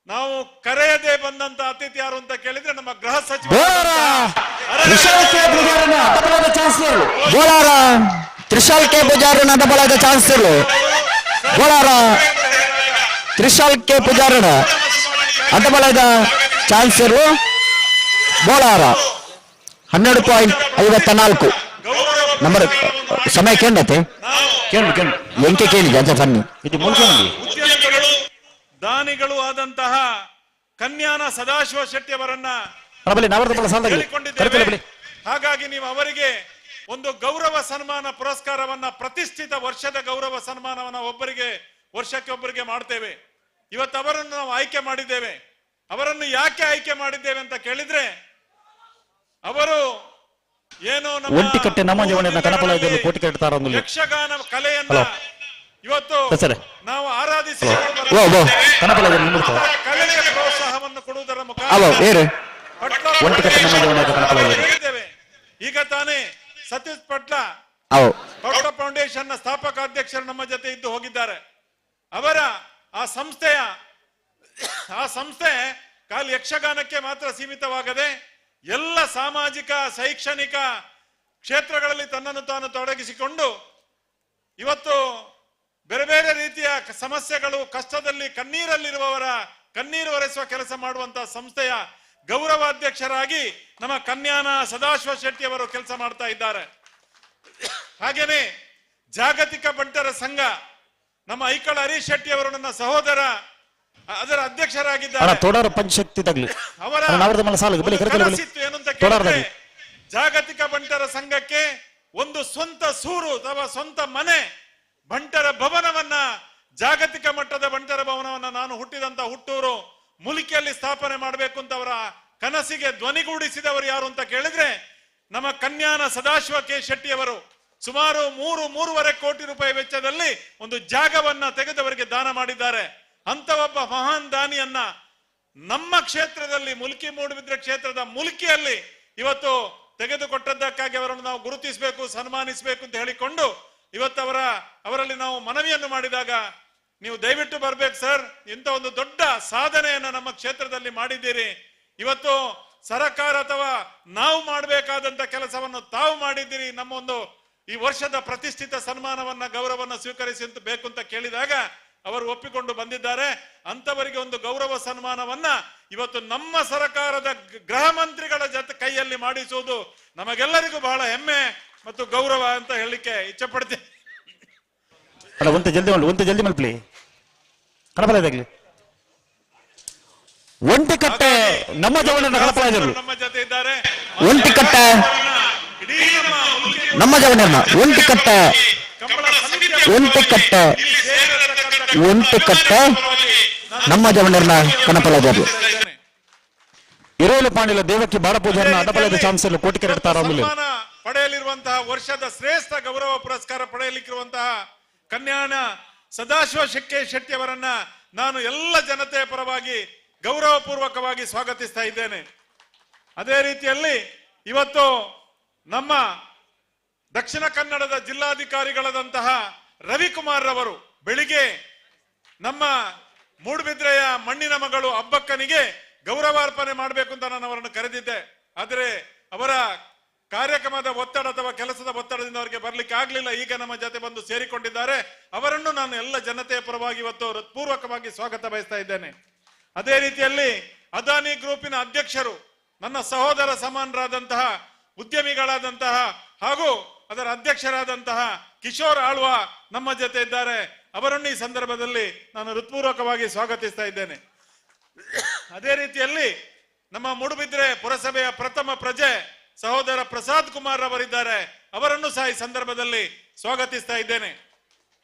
ನಾವು ಕರೆಯದೆ ಬಂದಂತ ಅತಿಥಿ ಯಾರು ಅಂತ ಕೇಳಿದ್ರೆ ನಮ್ಮ ಗೃಹ ಸಚಿವ ಬೋಳಾರ ತ್ರಿಶಾಲ್ ಕೆ ಪೂಜಾರನ ಅಡ್ಡಬಲದ ಚಾನ್ಸ್ ಬೋಳಾರ ತ್ರಿಶಾಲ್ ಕೆ ಪೂಜಾರನ ಅಡ್ಡಬಲದ ಚಾನ್ಸ್ ಬೋಳಾರ 12.54 ನಂಬರ್ ಸಮಯ ಕೇಂದ್ರತೆ ಎಂಕೆ ಕೇಳಿ ಅಂತ ಬನ್ನಿ. ಉದ್ಯಮಿಗಳು ದಾನಿಗಳು ಆದಂತಹ ಕನ್ಯಾನ ಸದಾಶಿವ ಶೆಟ್ಟಿ ಅವರನ್ನ ಹೇಳಿಕೊಂಡಿದ್ದೇವೆ. ಹಾಗಾಗಿ ನೀವು ಅವರಿಗೆ ಒಂದು ಗೌರವ ಸನ್ಮಾನ ಪುರಸ್ಕಾರವನ್ನ, ಪ್ರತಿಷ್ಠಿತ ವರ್ಷದ ಗೌರವ ಸನ್ಮಾನವನ್ನ ಒಬ್ಬರಿಗೆ ವರ್ಷಕ್ಕೆ ಒಬ್ಬರಿಗೆ ಮಾಡ್ತೇವೆ. ಇವತ್ತು ಅವರನ್ನು ನಾವು ಆಯ್ಕೆ ಮಾಡಿದ್ದೇವೆ. ಅವರನ್ನು ಯಾಕೆ ಆಯ್ಕೆ ಮಾಡಿದ್ದೇವೆ ಅಂತ ಕೇಳಿದ್ರೆ, ಅವರು ಏನು ಯಕ್ಷಗಾನ ಕಲೆಯನ್ನ ಇವತ್ತು ನಾವು ಆರಾಧಿಸಿ ಕಲೆಗೆ ಪ್ರೋತ್ಸಾಹವನ್ನು ಕೊಡುವುದರ ಮುಖಾಂತರ ಈಗ ತಾನೇ ಸತೀಶ್ ಪಟ್ಲ ಪಟ್ಲ ಫೌಂಡೇಶನ್ ನ ಸ್ಥಾಪಕ ಅಧ್ಯಕ್ಷರು ನಮ್ಮ ಜೊತೆ ಇದ್ದು ಹೋಗಿದ್ದಾರೆ. ಅವರ ಆ ಸಂಸ್ಥೆ ಖಾಲಿ ಯಕ್ಷಗಾನಕ್ಕೆ ಮಾತ್ರ ಸೀಮಿತವಾಗದೆ ಎಲ್ಲ ಸಾಮಾಜಿಕ ಶೈಕ್ಷಣಿಕ ಕ್ಷೇತ್ರಗಳಲ್ಲಿ ತನ್ನನ್ನು ತಾನು ತೊಡಗಿಸಿಕೊಂಡು ಇವತ್ತು ಬೇರೆ ಬೇರೆ ರೀತಿಯ ಸಮಸ್ಯೆಗಳು, ಕಷ್ಟದಲ್ಲಿ ಕಣ್ಣೀರಲ್ಲಿರುವವರ ಕಣ್ಣೀರು ಒರೆಸುವ ಕೆಲಸ ಮಾಡುವಂತಹ ಸಂಸ್ಥೆಯ ಗೌರವಾಧ್ಯಕ್ಷರಾಗಿ ನಮ್ಮ ಕನ್ಯಾನ ಸದಾಶಿವ ಶೆಟ್ಟಿ ಅವರು ಕೆಲಸ ಮಾಡ್ತಾ ಇದ್ದಾರೆ. ಹಾಗೇನೆ ಜಾಗತಿಕ ಬಂಟರ ಸಂಘ ನಮ್ಮ ಐಕಳ ಹರೀಶ್ ಶೆಟ್ಟಿ ಅವರು ನನ್ನ ಸಹೋದರ, ಅದರ ಅಧ್ಯಕ್ಷರಾಗಿದ್ದಾರೆ. ಅವರ ಕನಸಿತ್ತು ಏನು ಅಂತ ಕೇಳಿದ್ರೆ, ಜಾಗತಿಕ ಬಂಟರ ಸಂಘಕ್ಕೆ ಒಂದು ಸ್ವಂತ ಸೂರು ಅಥವಾ ಸ್ವಂತ ಮನೆ, ಬಂಟರ ಭವನವನ್ನ, ಜಾಗತಿಕ ಮಟ್ಟದ ಬಂಟರ ಭವನವನ್ನ ನಾನು ಹುಟ್ಟಿದಂತ ಹುಟ್ಟೂರು ಮುಲಿಕೆಯಲ್ಲಿ ಸ್ಥಾಪನೆ ಮಾಡಬೇಕು ಅಂತ ಅವರ ಕನಸಿಗೆ ಧ್ವನಿಗೂಡಿಸಿದವರು ಯಾರು ಅಂತ ಕೇಳಿದ್ರೆ ನಮ್ಮ ಕನ್ಯಾನ ಸದಾಶಿವ ಕೆ ಶೆಟ್ಟಿ ಅವರು. ಸುಮಾರು 3-3.5 ಕೋಟಿ ರೂಪಾಯಿ ವೆಚ್ಚದಲ್ಲಿ ಒಂದು ಜಾಗವನ್ನ ತೆಗೆದವರಿಗೆ ದಾನ ಮಾಡಿದ್ದಾರೆ. ಅಂತ ಒಬ್ಬ ಮಹಾನ್ ದಾನಿಯನ್ನ ನಮ್ಮ ಕ್ಷೇತ್ರದಲ್ಲಿ, ಮುಲ್ಕಿ ಮೂಡುಬಿದ್ರೆ ಕ್ಷೇತ್ರದ ಮುಲ್ಕಿಯಲ್ಲಿ ಇವತ್ತು ತೆಗೆದುಕೊಟ್ಟದ್ದಕ್ಕಾಗಿ ಅವರನ್ನು ನಾವು ಗುರುತಿಸಬೇಕು, ಸನ್ಮಾನಿಸಬೇಕು ಅಂತ ಹೇಳಿಕೊಂಡು ಇವತ್ತು ಅವರಲ್ಲಿ ನಾವು ಮನವಿಯನ್ನು ಮಾಡಿದಾಗ, ನೀವು ದಯವಿಟ್ಟು ಬರ್ಬೇಕು ಸರ್, ಇಂಥ ಒಂದು ದೊಡ್ಡ ಸಾಧನೆಯನ್ನ ನಮ್ಮ ಕ್ಷೇತ್ರದಲ್ಲಿ ಮಾಡಿದ್ದೀರಿ, ಇವತ್ತು ಸರ್ಕಾರ ಅಥವಾ ನಾವು ಮಾಡಬೇಕಾದಂತ ಕೆಲಸವನ್ನು ತಾವು ಮಾಡಿದ್ದೀರಿ, ನಮ್ಮ ಒಂದು ಈ ವರ್ಷದ ಪ್ರತಿಷ್ಠಿತ ಸನ್ಮಾನವನ್ನ ಗೌರವನ್ನ ಸ್ವೀಕರಿಸಿ ಅಂತ ಬೇಕು ಅಂತ ಕೇಳಿದಾಗ ಅವರು ಒಪ್ಪಿಕೊಂಡು ಬಂದಿದ್ದಾರೆ. ಅಂತವರಿಗೆ ಒಂದು ಗೌರವ ಸನ್ಮಾನವನ್ನ ಇವತ್ತು ನಮ್ಮ ಸರ್ಕಾರದ ಗೃಹ ಮಂತ್ರಿಗಳ ಜೊತೆ ಕೈಯಲ್ಲಿ ಮಾಡಿಸುವುದು ನಮಗೆಲ್ಲರಿಗೂ ಬಹಳ ಹೆಮ್ಮೆ ಮತ್ತು ಗೌರವ ಅಂತ ಹೇಳಲಿಕ್ಕೆ ಇಚ್ಛೆ ಪಡ್ತೀನಿ. ಒಂಟಿಕಟ್ಟೆ ನಮ್ಮ ನಮ್ಮ ಜೊತೆ ಇದ್ದಾರೆ. ಒಂಟಿಕಟ್ಟೆ ನಮ್ಮ ಜವನನ್ನ ಒಂಟಿಕಟ್ಟೆ ಒಂಟಿಕಟ್ಟೆ ಒಂಟಿಕಟ್ಟೆ ನಮ್ಮ ಜವನನ್ನ ಕನಪಲದರು. ಇರೋಲು ಪಾಂಡಿಲ ದೇವಕ್ಕೆ ಬಾಡಪೂಜಾರನ ಅಡಬಲದ ಚಾನ್ಸಲ್ ಕೋಟಿ ಕೆರಡ್ತಾರ ಸನ್ಮಾನ ಪಡೆಯಲಿರುವಂತಹ ವರ್ಷದ ಶ್ರೇಷ್ಠ ಗೌರವ ಪುರಸ್ಕಾರ ಪಡೆಯಲಿಕ್ಕಿರುವಂತಹ ಕನ್ಯಾನ ಸದಾಶಿವ ಶೆಟ್ಟಿ ಅವರನ್ನ ನಾನು ಎಲ್ಲ ಜನತೆಯ ಪರವಾಗಿ ಗೌರವಪೂರ್ವಕವಾಗಿ ಸ್ವಾಗತಿಸ್ತಾ ಇದ್ದೇನೆ. ಅದೇ ರೀತಿಯಲ್ಲಿ ಇವತ್ತು ನಮ್ಮ ದಕ್ಷಿಣ ಕನ್ನಡದ ಜಿಲ್ಲಾಧಿಕಾರಿಗಳಾದಂತಹ ರವಿಕುಮಾರ್ ರವರು ಬೆಳಿಗ್ಗೆ ನಮ್ಮ ಮೂಡುಬಿದ್ರೆಯ ಮಣ್ಣಿನ ಮಗಳು ಅಬ್ಬಕ್ಕನಿಗೆ ಗೌರವಾರ್ಪಣೆ ಮಾಡಬೇಕು ಅಂತ ನಾನು ಅವರನ್ನು ಕರೆದಿದ್ದೆ. ಆದರೆ ಅವರ ಕಾರ್ಯಕ್ರಮದ ಒತ್ತಡ ಅಥವಾ ಕೆಲಸದ ಒತ್ತಡದಿಂದ ಅವರಿಗೆ ಬರ್ಲಿಕ್ಕೆ ಆಗ್ಲಿಲ್ಲ. ಈಗ ನಮ್ಮ ಜೊತೆ ಬಂದು ಸೇರಿಕೊಂಡಿದ್ದಾರೆ. ಅವರನ್ನು ನಾನು ಎಲ್ಲ ಜನತೆಯ ಪರವಾಗಿ ಇವತ್ತು ಹೃತ್ಪೂರ್ವಕವಾಗಿ ಸ್ವಾಗತ ಬಯಸ್ತಾ ಇದ್ದೇನೆ. ಅದೇ ರೀತಿಯಲ್ಲಿ ಅದಾನಿ ಗ್ರೂಪಿನ ಅಧ್ಯಕ್ಷರು, ನನ್ನ ಸಹೋದರ ಸಮಾನರಾದಂತಹ ಉದ್ಯಮಿಗಳಾದಂತಹ ಹಾಗೂ ಅದರ ಅಧ್ಯಕ್ಷರಾದಂತಹ ಕಿಶೋರ್ ಆಳ್ವ ನಮ್ಮ ಜೊತೆ ಇದ್ದಾರೆ. ಅವರನ್ನು ಈ ಸಂದರ್ಭದಲ್ಲಿ ನಾನು ಹೃತ್ಪೂರ್ವಕವಾಗಿ ಸ್ವಾಗತಿಸ್ತಾ ಇದ್ದೇನೆ. ಅದೇ ರೀತಿಯಲ್ಲಿ ನಮ್ಮ ಮೂಡುಬಿದ್ರೆ ಪುರಸಭೆಯ ಪ್ರಥಮ ಪ್ರಜೆ ಸಹೋದರ ಪ್ರಸಾದ್ ಕುಮಾರ್ ಅವರಿದ್ದಾರೆ. ಅವರನ್ನು ಸಹ ಈ ಸಂದರ್ಭದಲ್ಲಿ ಸ್ವಾಗತಿಸ್ತಾ ಇದ್ದೇನೆ.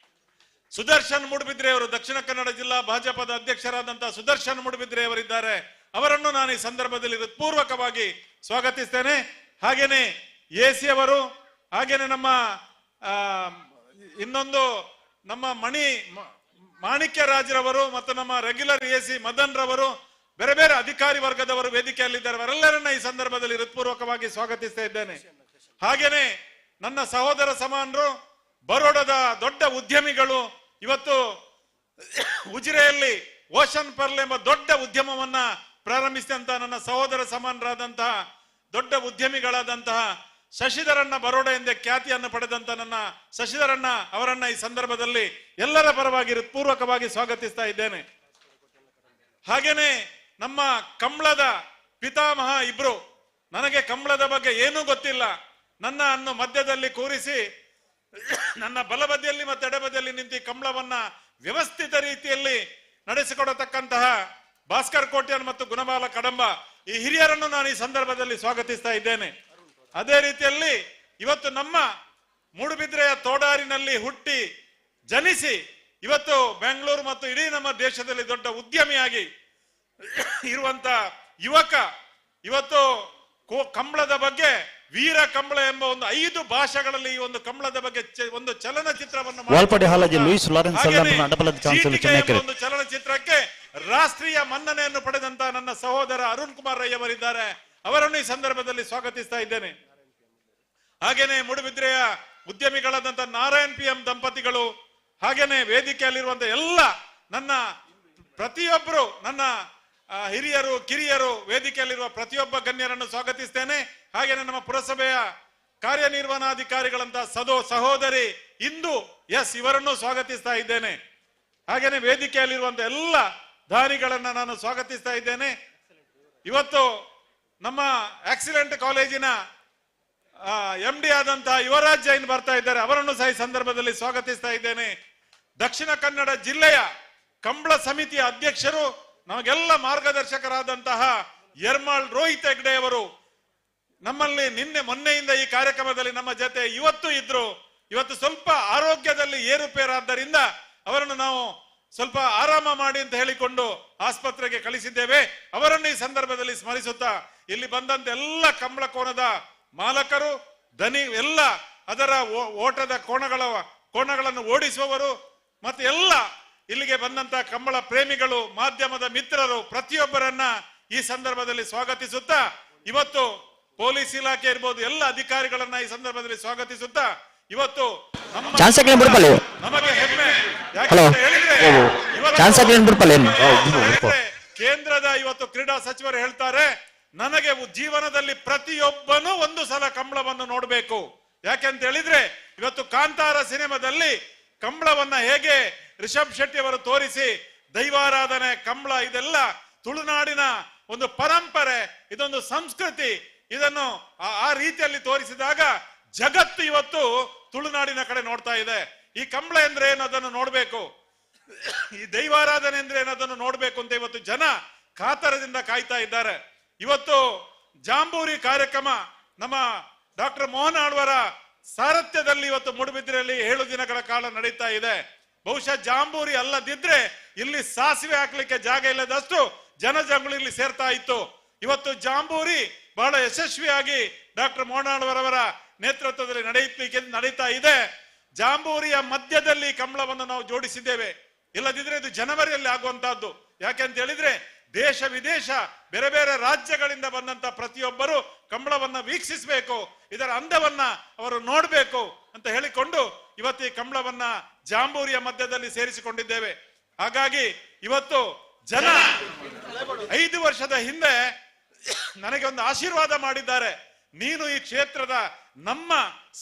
ಸುದರ್ಶನ್ ಮೂಡುಬಿದ್ರೆ ಅವರು, ದಕ್ಷಿಣ ಕನ್ನಡ ಜಿಲ್ಲಾ ಭಾಜಪದ ಅಧ್ಯಕ್ಷರಾದಂತಹ ಸುದರ್ಶನ್ ಮೂಡುಬಿದ್ರೆ ಅವರಿದ್ದಾರೆ. ಅವರನ್ನು ನಾನು ಈ ಸಂದರ್ಭದಲ್ಲಿ ಹೃತ್ಪೂರ್ವಕವಾಗಿ ಸ್ವಾಗತಿಸ್ತೇನೆ. ಹಾಗೇನೆ ಎ ಸಿ ಅವರು, ಹಾಗೇನೆ ನಮ್ಮ ಇನ್ನೊಂದು ನಮ್ಮ ಮಾಣಿಕ್ಯ ರಾಜ್ರವರು ಮತ್ತು ನಮ್ಮ ರೆಗ್ಯುಲರ್ ಎ ಸಿ ಮದನ್ ರವರು, ಬೇರೆ ಬೇರೆ ಅಧಿಕಾರಿ ವರ್ಗದವರು ವೇದಿಕೆಯಲ್ಲಿದ್ದಾರೆ. ಅವರೆಲ್ಲರನ್ನ ಈ ಸಂದರ್ಭದಲ್ಲಿ ಹೃತ್ಪೂರ್ವಕವಾಗಿ ಸ್ವಾಗತಿಸ್ತಾ ಇದ್ದೇನೆ. ಹಾಗೇನೆ ನನ್ನ ಸಹೋದರ ಸಮಾನರು, ಬರೋಡದ ದೊಡ್ಡ ಉದ್ಯಮಿಗಳು, ಇವತ್ತು ಉಜಿರೆಯಲ್ಲಿ ಓಷನ್ ಪರ್ಲ್ ಎಂಬ ದೊಡ್ಡ ಉದ್ಯಮವನ್ನ ಪ್ರಾರಂಭಿಸಿದಂತಹ ನನ್ನ ಸಹೋದರ ಸಮಾನರಾದಂತಹ ದೊಡ್ಡ ಉದ್ಯಮಿಗಳಾದಂತಹ ಶಶಿಧರಣ್ಣ ಬರೋಡ ಎಂದೇ ಖ್ಯಾತಿಯನ್ನು ಪಡೆದಂತ ನನ್ನ ಶಶಿಧರಣ್ಣ ಅವರನ್ನ ಈ ಸಂದರ್ಭದಲ್ಲಿ ಎಲ್ಲರ ಪರವಾಗಿ ಹೃತ್ಪೂರ್ವಕವಾಗಿ ಸ್ವಾಗತಿಸ್ತಾ ಇದ್ದೇನೆ. ಹಾಗೇನೆ ನಮ್ಮ ಕಂಬಳದ ಪಿತಾಮಹ ಇಬ್ರು, ನನಗೆ ಕಂಬಳದ ಬಗ್ಗೆ ಏನೂ ಗೊತ್ತಿಲ್ಲ, ನನ್ನ ಅನ್ನು ಮಧ್ಯದಲ್ಲಿ ಕೂರಿಸಿ ನನ್ನ ಬಲಬದಿಯಲ್ಲಿ ಮತ್ತು ಎಡಬದಿಯಲ್ಲಿ ನಿಂತು ಕಂಬಳವನ್ನ ವ್ಯವಸ್ಥಿತ ರೀತಿಯಲ್ಲಿ ನಡೆಸಿಕೊಡತಕ್ಕಂತಹ ಭಾಸ್ಕರ್ ಕೋಟ್ಯಾನ್ ಮತ್ತು ಗುಣಬಾಲ ಕಡಂಬ ಈ ಹಿರಿಯರನ್ನು ನಾನು ಈ ಸಂದರ್ಭದಲ್ಲಿ ಸ್ವಾಗತಿಸ್ತಾ ಇದ್ದೇನೆ. ಅದೇ ರೀತಿಯಲ್ಲಿ ಇವತ್ತು ನಮ್ಮ ಮೂಡುಬಿದ್ರೆಯ ತೋಡಾರಿನಲ್ಲಿ ಹುಟ್ಟಿ ಜನಿಸಿ ಇವತ್ತು ಬೆಂಗಳೂರು ಮತ್ತು ಇಡೀ ನಮ್ಮ ದೇಶದಲ್ಲಿ ದೊಡ್ಡ ಉದ್ಯಮಿಯಾಗಿ ಇರುವಂತ ಯುವಕ ಇವತ್ತು ಕಂಬಳದ ಬಗ್ಗೆ ವೀರ ಕಂಬಳ ಎಂಬ ಒಂದು 5 ಭಾಷೆಗಳಲ್ಲಿ ಈ ಒಂದು ಕಂಬಳದ ಬಗ್ಗೆ ಒಂದು ಚಲನಚಿತ್ರವನ್ನು, ಒಂದು ಚಲನಚಿತ್ರಕ್ಕೆ ರಾಷ್ಟ್ರೀಯ ಮನ್ನಣೆಯನ್ನು ಪಡೆದಂತ ನನ್ನ ಸಹೋದರ ಅರುಣ್ ಕುಮಾರ್ ರೈ ಅವರಿದ್ದಾರೆ, ಅವರನ್ನು ಈ ಸಂದರ್ಭದಲ್ಲಿ ಸ್ವಾಗತಿಸ್ತಾ ಇದ್ದೇನೆ. ಹಾಗೇನೆ ಮೂಡುಬಿದ್ರೆಯ ಉದ್ಯಮಿಗಳಾದಂತ ನಾರಾಯಣ್ ಪಿ ಎಂ ದಂಪತಿಗಳು, ಹಾಗೇನೆ ವೇದಿಕೆಯಲ್ಲಿರುವಂತ ಎಲ್ಲ ನನ್ನ ಪ್ರತಿಯೊಬ್ಬರು ನನ್ನ ಹಿರಿಯರು ಕಿರಿಯರು ವೇದಿಕೆಯಲ್ಲಿರುವ ಪ್ರತಿಯೊಬ್ಬ ಗಣ್ಯರನ್ನು ಸ್ವಾಗತಿಸ್ತೇನೆ. ಹಾಗೇನೆ ನಮ್ಮ ಪುರಸಭೆಯ ಕಾರ್ಯನಿರ್ವಹಣಾಧಿಕಾರಿಗಳಂತ ಸಹೋದರಿ ಇಂದು ಎಸ್ ಇವರನ್ನು ಸ್ವಾಗತಿಸ್ತಾ ಇದ್ದೇನೆ. ಹಾಗೇನೆ ವೇದಿಕೆಯಲ್ಲಿರುವಂತ ಎಲ್ಲ ದಾನಿಗಳನ್ನ ನಾನು ಸ್ವಾಗತಿಸ್ತಾ ಇದ್ದೇನೆ. ಇವತ್ತು ನಮ್ಮ ಆಕ್ಸಿಡೆಂಟ್ ಕಾಲೇಜಿನ ಎಂ ಡಿ ಆದಂತಹ ಯುವರಾಜ್ ಜೈನ್ ಬರ್ತಾ ಇದ್ದಾರೆ, ಅವರನ್ನು ಸಹ ಈ ಸಂದರ್ಭದಲ್ಲಿ ಸ್ವಾಗತಿಸ್ತಾ ಇದ್ದೇನೆ. ದಕ್ಷಿಣ ಕನ್ನಡ ಜಿಲ್ಲೆಯ ಕಂಬಳ ಸಮಿತಿಯ ಅಧ್ಯಕ್ಷರು, ನಮಗೆಲ್ಲ ಮಾರ್ಗದರ್ಶಕರಾದಂತಹ ಯರ್ಮಾಳ್ ರೋಹಿತ್ ಹೆಗ್ಡೆ ಅವರು ನಮ್ಮಲ್ಲಿ ನಿನ್ನೆ ಮೊನ್ನೆಯಿಂದ ಈ ಕಾರ್ಯಕ್ರಮದಲ್ಲಿ ನಮ್ಮ ಜೊತೆ ಇವತ್ತು ಇದ್ರು. ಇವತ್ತು ಸ್ವಲ್ಪ ಆರೋಗ್ಯದಲ್ಲಿ ಏರುಪೇರಾದ್ದರಿಂದ ಅವರನ್ನು ನಾವು ಸ್ವಲ್ಪ ಆರಾಮ ಮಾಡಿ ಅಂತ ಹೇಳಿಕೊಂಡು ಆಸ್ಪತ್ರೆಗೆ ಕಳಿಸಿದ್ದೇವೆ. ಅವರನ್ನು ಈ ಸಂದರ್ಭದಲ್ಲಿ ಸ್ಮರಿಸುತ್ತಾ ಇಲ್ಲಿ ಬಂದಂತ ಎಲ್ಲ ಕಂಬಳ ಕೋಣದ ಮಾಲಕರು, ದನಿ ಎಲ್ಲ ಅದರ ಓಟದ ಕೋಣಗಳನ್ನು ಓಡಿಸುವವರು ಮತ್ತು ಎಲ್ಲ ಇಲ್ಲಿಗೆ ಬಂದಂತ ಕಂಬಳ ಪ್ರೇಮಿಗಳು, ಮಾಧ್ಯಮದ ಮಿತ್ರರು, ಪ್ರತಿಯೊಬ್ಬರನ್ನ ಈ ಸಂದರ್ಭದಲ್ಲಿ ಸ್ವಾಗತಿಸುತ್ತಾ, ಇವತ್ತು ಪೊಲೀಸ್ ಇಲಾಖೆ ಇರ್ಬೋದು ಎಲ್ಲ ಅಧಿಕಾರಿಗಳನ್ನ ಈ ಸಂದರ್ಭದಲ್ಲಿ ಸ್ವಾಗತಿಸುತ್ತಾ, ಇವತ್ತು ನಮಗೆ ಹೆಮ್ಮೆ. ಯಾಕಂತ ಹೇಳಿದ್ರೆ ಕೇಂದ್ರದ ಇವತ್ತು ಕ್ರೀಡಾ ಸಚಿವರು ಹೇಳ್ತಾರೆ, ನನಗೆ ಜೀವನದಲ್ಲಿ ಪ್ರತಿಯೊಬ್ಬನೂ ಒಂದು ಸಲ ಕಂಬಳವನ್ನು ನೋಡಬೇಕು. ಯಾಕೆಂತ ಹೇಳಿದ್ರೆ ಇವತ್ತು ಕಾಂತಾರ ಸಿನಿಮಾದಲ್ಲಿ ಕಂಬಳವನ್ನ ಹೇಗೆ ರಿಷಬ್ ಶೆಟ್ಟಿ ಅವರು ತೋರಿಸಿ ದೈವಾರಾಧನೆ, ಕಂಬಳ ಇದೆಲ್ಲ ತುಳುನಾಡಿನ ಒಂದು ಪರಂಪರೆ, ಇದೊಂದು ಸಂಸ್ಕೃತಿ, ಇದನ್ನು ಆ ರೀತಿಯಲ್ಲಿ ತೋರಿಸಿದಾಗ ಜಗತ್ತು ಇವತ್ತು ತುಳುನಾಡಿನ ಕಡೆ ನೋಡ್ತಾ ಇದೆ. ಈ ಕಂಬಳ ಅಂದ್ರೆ ಏನು ಅದನ್ನು ನೋಡ್ಬೇಕು, ಈ ದೈವಾರಾಧನೆ ಅಂದ್ರೆ ಏನದನ್ನು ನೋಡ್ಬೇಕು ಅಂತ ಇವತ್ತು ಜನ ಕಾತರದಿಂದ ಕಾಯ್ತಾ ಇದ್ದಾರೆ. ಇವತ್ತು ಜಾಂಬೂರಿ ಕಾರ್ಯಕ್ರಮ ನಮ್ಮ ಡಾಕ್ಟರ್ ಮೋಹನ್ ಆಳ್ವರ ಸಾರಥ್ಯದಲ್ಲಿ ಇವತ್ತು ಮೂಡುಬಿದಿರೆಯಲ್ಲಿ 7 ದಿನಗಳ ಕಾಲ ನಡೀತಾ ಇದೆ. ಬಹುಶಃ ಜಾಂಬೂರಿ ಅಲ್ಲದಿದ್ರೆ ಇಲ್ಲಿ ಸಾಸಿವೆ ಹಾಕ್ಲಿಕ್ಕೆ ಜಾಗ ಇಲ್ಲದಷ್ಟು ಜನಜಂಗುಳಿ ಇಲ್ಲಿ ಸೇರ್ತಾ ಇತ್ತು. ಇವತ್ತು ಜಾಂಬೂರಿ ಬಹಳ ಯಶಸ್ವಿಯಾಗಿ ಡಾಕ್ಟರ್ ಮೋಹನ್ ಆಳ್ವರವರ ನೇತೃತ್ವದಲ್ಲಿ ನಡೀತಾ ಇದೆ. ಜಾಂಬೂರಿಯ ಮಧ್ಯದಲ್ಲಿ ಕಂಬಳವನ್ನು ನಾವು ಜೋಡಿಸಿದ್ದೇವೆ, ಇಲ್ಲದಿದ್ರೆ ಇದು ಜನವರಿಯಲ್ಲಿ ಆಗುವಂತಹದ್ದು. ಯಾಕೆಂತ ಹೇಳಿದ್ರೆ ದೇಶ ವಿದೇಶ ಬೇರೆ ಬೇರೆ ರಾಜ್ಯಗಳಿಂದ ಬಂದಂತ ಪ್ರತಿಯೊಬ್ಬರು ಕಂಬಳವನ್ನ ವೀಕ್ಷಿಸಬೇಕು, ಇದರ ಅಂದವನ್ನ ಅವರು ನೋಡ್ಬೇಕು ಅಂತ ಹೇಳಿಕೊಂಡು ಇವತ್ತು ಈ ಕಂಬಳವನ್ನ ಜಾಂಬೂರಿಯ ಮಧ್ಯದಲ್ಲಿ ಸೇರಿಸಿಕೊಂಡಿದ್ದೇವೆ. ಹಾಗಾಗಿ ಇವತ್ತು ಜನ 5 ವರ್ಷದ ಹಿಂದೆ ನನಗೆ ಒಂದು ಆಶೀರ್ವಾದ ಮಾಡಿದ್ದಾರೆ, ನೀನು ಈ ಕ್ಷೇತ್ರದ ನಮ್ಮ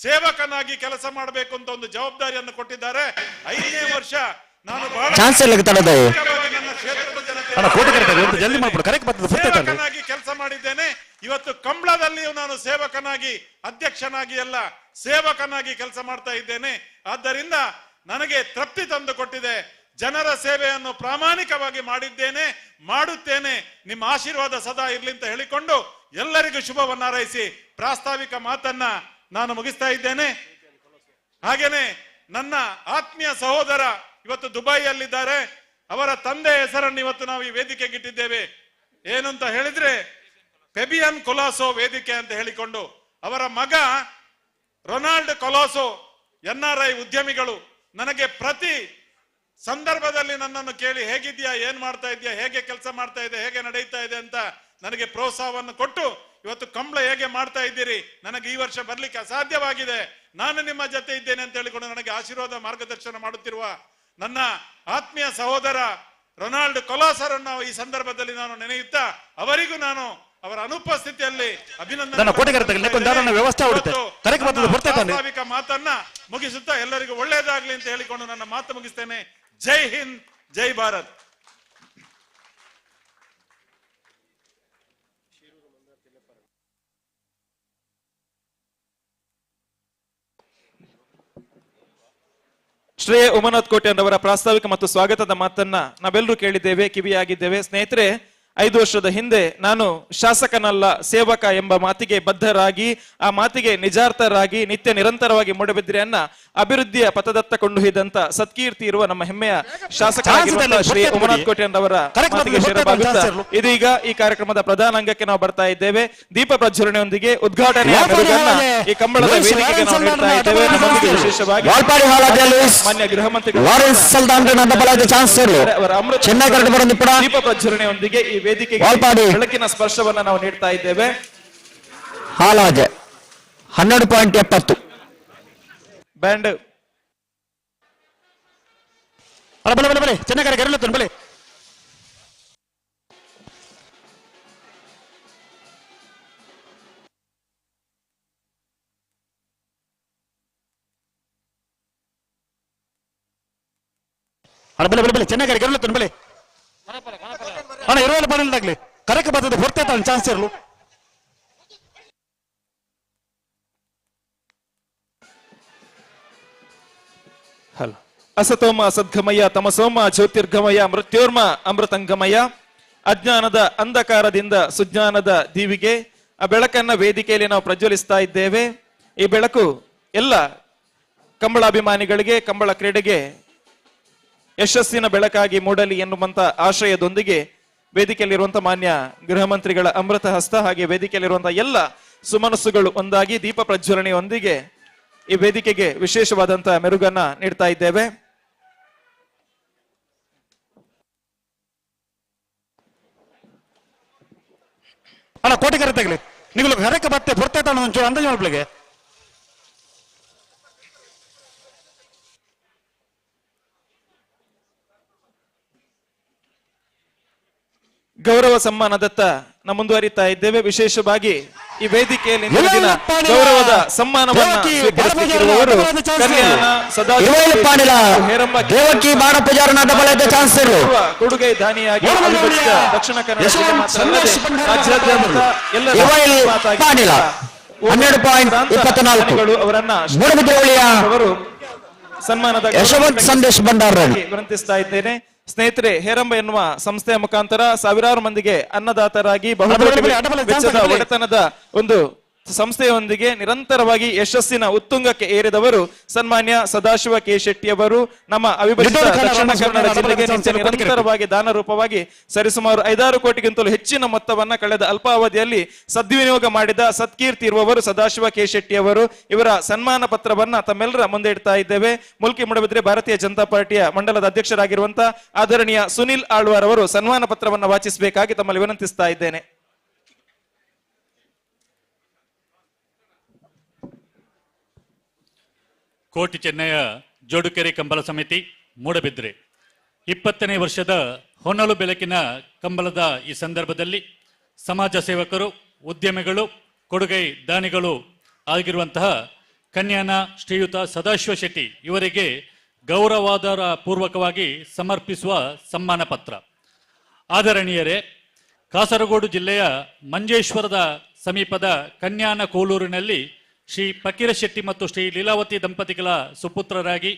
ಸೇವಕನಾಗಿ ಕೆಲಸ ಮಾಡಬೇಕು ಅಂತ ಒಂದು ಜವಾಬ್ದಾರಿಯನ್ನು ಕೊಟ್ಟಿದ್ದಾರೆ. 5ನೇ ವರ್ಷ ನಾನು ಬಹಳ ಸೇವಕನಾಗಿ ಕೆಲಸ ಮಾಡಿದ್ದೇನೆ. ಇವತ್ತು ಕಂಬಳದಲ್ಲಿಯೂ ನಾನು ಸೇವಕನಾಗಿ, ಅಧ್ಯಕ್ಷನಾಗಿ ಅಲ್ಲ, ಸೇವಕನಾಗಿ ಕೆಲಸ ಮಾಡ್ತಾ ಇದ್ದೇನೆ. ಆದ್ದರಿಂದ ನನಗೆ ತೃಪ್ತಿ ತಂದು ಕೊಟ್ಟಿದೆ. ಜನರ ಸೇವೆಯನ್ನು ಪ್ರಾಮಾಣಿಕವಾಗಿ ಮಾಡಿದ್ದೇನೆ, ಮಾಡುತ್ತೇನೆ. ನಿಮ್ಮ ಆಶೀರ್ವಾದ ಸದಾ ಇರ್ಲಿ ಅಂತ ಹೇಳಿಕೊಂಡು ಎಲ್ಲರಿಗೂ ಶುಭವನ್ನು ಹಾರೈಸಿ ಪ್ರಾಸ್ತಾವಿಕ ಮಾತನ್ನ ನಾನು ಮುಗಿಸ್ತಾ ಇದ್ದೇನೆ. ಹಾಗೇನೆ ನನ್ನ ಆತ್ಮೀಯ ಸಹೋದರ ಇವತ್ತು ದುಬೈಯಲ್ಲಿದ್ದಾರೆ, ಅವರ ತಂದೆ ಹೆಸರನ್ನು ಇವತ್ತು ನಾವು ಈ ವೇದಿಕೆಗೆ ಇಟ್ಟಿದ್ದೇವೆ. ಏನು ಅಂತ ಹೇಳಿದ್ರೆ ಫೆಬಿಯನ್ ಕೊಲಾಸೋ ವೇದಿಕೆ ಅಂತ ಹೇಳಿಕೊಂಡು, ಅವರ ಮಗ ರೊನಾಲ್ಡ್ ಕೊಲಾಸೋ ಎನ್ಆರ್ಐ ಉದ್ಯಮಿಗಳು ನನಗೆ ಪ್ರತಿ ಸಂದರ್ಭದಲ್ಲಿ ನನ್ನನ್ನು ಕೇಳಿ ಹೇಗಿದ್ಯಾ, ಏನ್ ಮಾಡ್ತಾ ಇದೆಯಾ, ಹೇಗೆ ಕೆಲಸ ಮಾಡ್ತಾ ಇದೆ, ಹೇಗೆ ನಡೆಯುತ್ತಾ ಇದೆ ಅಂತ ನನಗೆ ಪ್ರೋತ್ಸಾಹವನ್ನು ಕೊಟ್ಟು ಇವತ್ತು ಕಂಬಳ ಹೇಗೆ ಮಾಡ್ತಾ ಇದ್ದೀರಿ, ನನಗೆ ಈ ವರ್ಷ ಬರ್ಲಿಕ್ಕೆ ಅಸಾಧ್ಯವಾಗಿದೆ, ನಾನು ನಿಮ್ಮ ಜೊತೆ ಇದ್ದೇನೆ ಅಂತ ಹೇಳಿಕೊಂಡು ನನಗೆ ಆಶೀರ್ವಾದ ಮಾರ್ಗದರ್ಶನ ಮಾಡುತ್ತಿರುವ ನನ್ನ ಆತ್ಮೀಯ ಸಹೋದರ ರೊನಾಲ್ಡ್ ಕೊಲಾಸರನ್ನು ಈ ಸಂದರ್ಭದಲ್ಲಿ ನಾನು ನೆನೆಯುತ್ತಾ ಅವರಿಗೂ ನಾನು ಅವರ ಅನುಪಸ್ಥಿತಿಯಲ್ಲಿ ಅಭಿನಂದನೆ ಪ್ರಾಸ್ತಾವಿಕ ಮಾತನ್ನ ಮುಗಿಸುತ್ತಾ ಎಲ್ಲರಿಗೂ ಒಳ್ಳೆಯದಾಗ್ಲಿ ಅಂತ ಹೇಳಿಕೊಂಡು ನನ್ನ ಮಾತು ಮುಗಿಸ್ತೇನೆ. ಜೈ ಹಿಂದ್, ಜೈ ಭಾರತ್. ಶ್ರೇಯ ಉಮನಾಥ್ ಕೋಟ್ಯಾನ್ ಪ್ರಾಸ್ತಾವಿಕ ಮತ್ತು ಸ್ವಾಗತದ ಮಾತನ್ನ ನಾವೆಲ್ಲರೂ ಕೇಳಿದ್ದೇವೆ, ಕಿವಿಯಾಗಿದ್ದೇವೆ. ಸ್ನೇಹಿತರೆ, 5 ವರ್ಷದ ಹಿಂದೆ ನಾನು ಶಾಸಕನಲ್ಲ ಸೇವಕ ಎಂಬ ಮಾತಿಗೆ ಬದ್ಧರಾಗಿ, ಆ ಮಾತಿಗೆ ನಿಜಾರ್ಥರಾಗಿ ನಿತ್ಯ ನಿರಂತರವಾಗಿ ಮೂಡಬಿದ್ರೆಯನ್ನ ಅಭಿವೃದ್ಧಿಯ ಪಥದತ್ತ ಕೊಂಡೊಯ್ದಂತ ಸತ್ಕೀರ್ತಿ ಇರುವ ನಮ್ಮ ಹೆಮ್ಮೆಯ ಶಾಸಕರಾಗಿರುವಂತಹ ಶ್ರೀ ಉಮನಾಥ್ ಕೋಟ್ಯಾನ್ ಅವರ ಮಾತಿಗೆ ಶರಭಾಗುತ್ತಾ ಇದೀಗ ಈ ಕಾರ್ಯಕ್ರಮದ ಪ್ರಧಾನ ಅಂಗಕ್ಕೆ ನಾವು ಬರ್ತಾ ಇದ್ದೇವೆ. ದೀಪ ಪ್ರಜ್ವಲನೆಯೊಂದಿಗೆ ಉದ್ಘಾಟನೆಯ ಈ ಕಂಬಳದ ವೇದಿಕೆಗೆ ನಾವು ನೀಡ್ತಾ ಇದ್ದೇವೆ. ನಮ್ಮೊಂದಿಗೆ ವಿಶೇಷವಾಗಿ ಮಾನ್ಯ ಗೃಹ ಮಂತ್ರಿಗಳು ದೀಪ ಪ್ರಜ್ವಲನೆಯೊಂದಿಗೆ ಈ ವೇದಿಕೆಗೆ ಬೆಳಕಿನ ಸ್ಪರ್ಶವನ್ನ ನಾವು ನೀಡ್ತಾ ಇದ್ದೇವೆ. ಹಾಲಾಜೆ 12.70 ಬ್ಯಾಂಡ್ ಬಲೆ ಬಲೆ ಬಲೆ ಚೆನ್ನಾಗಿ ಗರಲು ಬಲೆ. ಬಲೆ ಬಲೆ ಬಲೆ ಚೆನ್ನಾಗಿ ಗರಲು ಬಲೆ. ಅಣ್ಣ ಇರುವಲ್ಲ ಬರಲಾಗ್ಲಿ ಕರೆಕ್ಟ್ ಬರ್ತದೆ ಹೊರ್ತೆ ಚಾನ್ಸ್ ಇರಲು. ಹಲೋ. ಅಸತೋಮ ಸದ್ಗಮಯ, ತಮಸೋಮ ಜ್ಯೋತಿರ್ಗಮಯ, ಮೃತ್ಯೋರ್ಮ ಅಮೃತಂಗಮಯ. ಅಜ್ಞಾನದ ಅಂಧಕಾರದಿಂದ ಸುಜ್ಞಾನದ ದೀವಿಗೆ ಆ ಬೆಳಕನ್ನ ವೇದಿಕೆಯಲ್ಲಿ ನಾವು ಪ್ರಜ್ವಲಿಸ್ತಾ ಇದ್ದೇವೆ. ಈ ಬೆಳಕು ಎಲ್ಲ ಕಂಬಳಾಭಿಮಾನಿಗಳಿಗೆ, ಕಂಬಳ ಕ್ರೀಡೆಗೆ ಯಶಸ್ಸಿನ ಬೆಳಕಾಗಿ ಮೂಡಲಿ ಎನ್ನುವಂತ ಆಶಯದೊಂದಿಗೆ ವೇದಿಕೆಯಲ್ಲಿರುವಂತಹ ಮಾನ್ಯ ಗೃಹ ಮಂತ್ರಿಗಳ ಅಮೃತ ಹಸ್ತ ಹಾಗೆ ವೇದಿಕೆಯಲ್ಲಿರುವಂತಹ ಎಲ್ಲ ಸುಮನಸ್ಸುಗಳು ಒಂದಾಗಿ ದೀಪ ಪ್ರಜ್ವಲನೆಯೊಂದಿಗೆ ಈ ವೇದಿಕೆಗೆ ವಿಶೇಷವಾದಂತಹ ಮೆರುಗನ್ನ ನೀಡ್ತಾ ಇದ್ದೇವೆ. ಅಲ್ಲ ಕೋಟಿಗರ ತಗಲಿ ನೀವು ಹರಕ್ಕೆ ಬತ್ತೆ ಬರ್ತಾ ಒಂಚೂರು ಅಂದಾಜು ಮಾಡ್ಲಿಕ್ಕೆ. ಗೌರವ ಸಮ್ಮಾನದತ್ತ ನಾವು ಮುಂದುವರಿತಾ ಇದ್ದೇವೆ. ವಿಶೇಷವಾಗಿ ಈ ವೇದಿಕೆಯಲ್ಲಿ ದಿನ ಗೌರವದ ಸಮ್ಮಾನವನ್ನು ಸ್ವೀಕರಿಸುತ್ತಿರುವವರು ಕಲ್ಯಾಣ ಕೊಡುಗೆ ದಾನಿಯಾಗಿ ದಕ್ಷಿಣ ಕನ್ನಡ ಜಿಲ್ಲೆ ಮಾತ್ರ ಅಲ್ಲದೆ ರಾಜ್ಯಾದ್ಯಂತ ಎಲ್ಲ ಅವರನ್ನ ಅವರು ಸನ್ಮಾನದ ಸಂದೇಶ್ ಭಂಡಾರ ವಿನಂತಿಸ್ತಾ ಇದ್ದೇನೆ. ಸ್ನೇಹಿತರೆ, ಹೇರಂಬ ಎನ್ನುವ ಸಂಸ್ಥೆಯ ಮುಖಾಂತರ ಸಾವಿರಾರು ಮಂದಿಗೆ ಅನ್ನದಾತರಾಗಿ ಬಹುಕೋಟಿ ವೆಚ್ಚದ ಒಡೆತನದ ಒಂದು ಸಂಸ್ಥೆಯೊಂದಿಗೆ ನಿರಂತರವಾಗಿ ಯಶಸ್ಸಿನ ಉತ್ತುಂಗಕ್ಕೆ ಏರಿದವರು ಸನ್ಮಾನ್ಯ ಸದಾಶಿವ ಕೆ ಶೆಟ್ಟಿಯವರು. ನಮ್ಮ ಅವಿಭಜಿತ ದಕ್ಷಿಣ ಕನ್ನಡ ಜಿಲ್ಲೆಗೆ ನಿತ್ಯ ನಿರಂತರವಾಗಿ ದಾನ ರೂಪವಾಗಿ ಸರಿಸುಮಾರು 5-6 ಕೋಟಿಗಿಂತಲೂ ಹೆಚ್ಚಿನ ಮೊತ್ತವನ್ನ ಕಳೆದ ಅಲ್ಪಾವಧಿಯಲ್ಲಿ ಸದ್ವಿನಿಯೋಗ ಮಾಡಿದ ಸತ್ಕೀರ್ತಿ ಇರುವವರು ಸದಾಶಿವ ಕೆ ಶೆಟ್ಟಿಯವರು. ಇವರ ಸನ್ಮಾನ ಪತ್ರವನ್ನ ತಮ್ಮೆಲ್ಲರ ಮುಂದೆ ಇಡ್ತಾ ಇದ್ದೇವೆ. ಮುಲ್ಕಿ ಮೂಡಬಿದ್ರೆ ಭಾರತೀಯ ಜನತಾ ಪಾರ್ಟಿಯ ಮಂಡಲದ ಅಧ್ಯಕ್ಷರಾಗಿರುವಂತಹ ಆದರಣೀಯ ಸುನಿಲ್ ಆಳ್ವಾರ್ ಅವರು ಸನ್ಮಾನ ಪತ್ರವನ್ನು ವಾಚಿಸಬೇಕಾಗಿ ತಮ್ಮಲ್ಲಿ ವಿನಂತಿಸ್ತಾ ಇದ್ದೇನೆ. ಕೋಟಿ ಚೆನ್ನಯ ಜೋಡುಕೆರೆ ಕಂಬಳ ಸಮಿತಿ ಮೂಡಬಿದ್ರೆ 20ನೇ ವರ್ಷದ ಹೊನ್ನಲು ಬೆಳಕಿನ ಕಂಬಳದ ಈ ಸಂದರ್ಭದಲ್ಲಿ ಸಮಾಜ ಸೇವಕರು, ಉದ್ಯಮಿಗಳು, ಕೊಡುಗೈ ದಾನಿಗಳು ಆಗಿರುವಂತಹ ಕನ್ಯಾನ ಶ್ರೀಯುತ ಸದಾಶಿವ ಶೆಟ್ಟಿ ಇವರಿಗೆ ಗೌರವಾದರ ಪೂರ್ವಕವಾಗಿ ಸಮರ್ಪಿಸುವ ಸಮ್ಮಾನ ಪತ್ರ. ಆದರಣೀಯರೇ, ಕಾಸರಗೋಡು ಜಿಲ್ಲೆಯ ಮಂಜೇಶ್ವರದ ಸಮೀಪದ ಕನ್ಯಾನ ಕೋಲೂರಿನಲ್ಲಿ ಶ್ರೀ ಫಕೀರಶೆಟ್ಟಿ ಮತ್ತು ಶ್ರೀ ಲೀಲಾವತಿ ದಂಪತಿಗಳ ಸುಪುತ್ರರಾಗಿ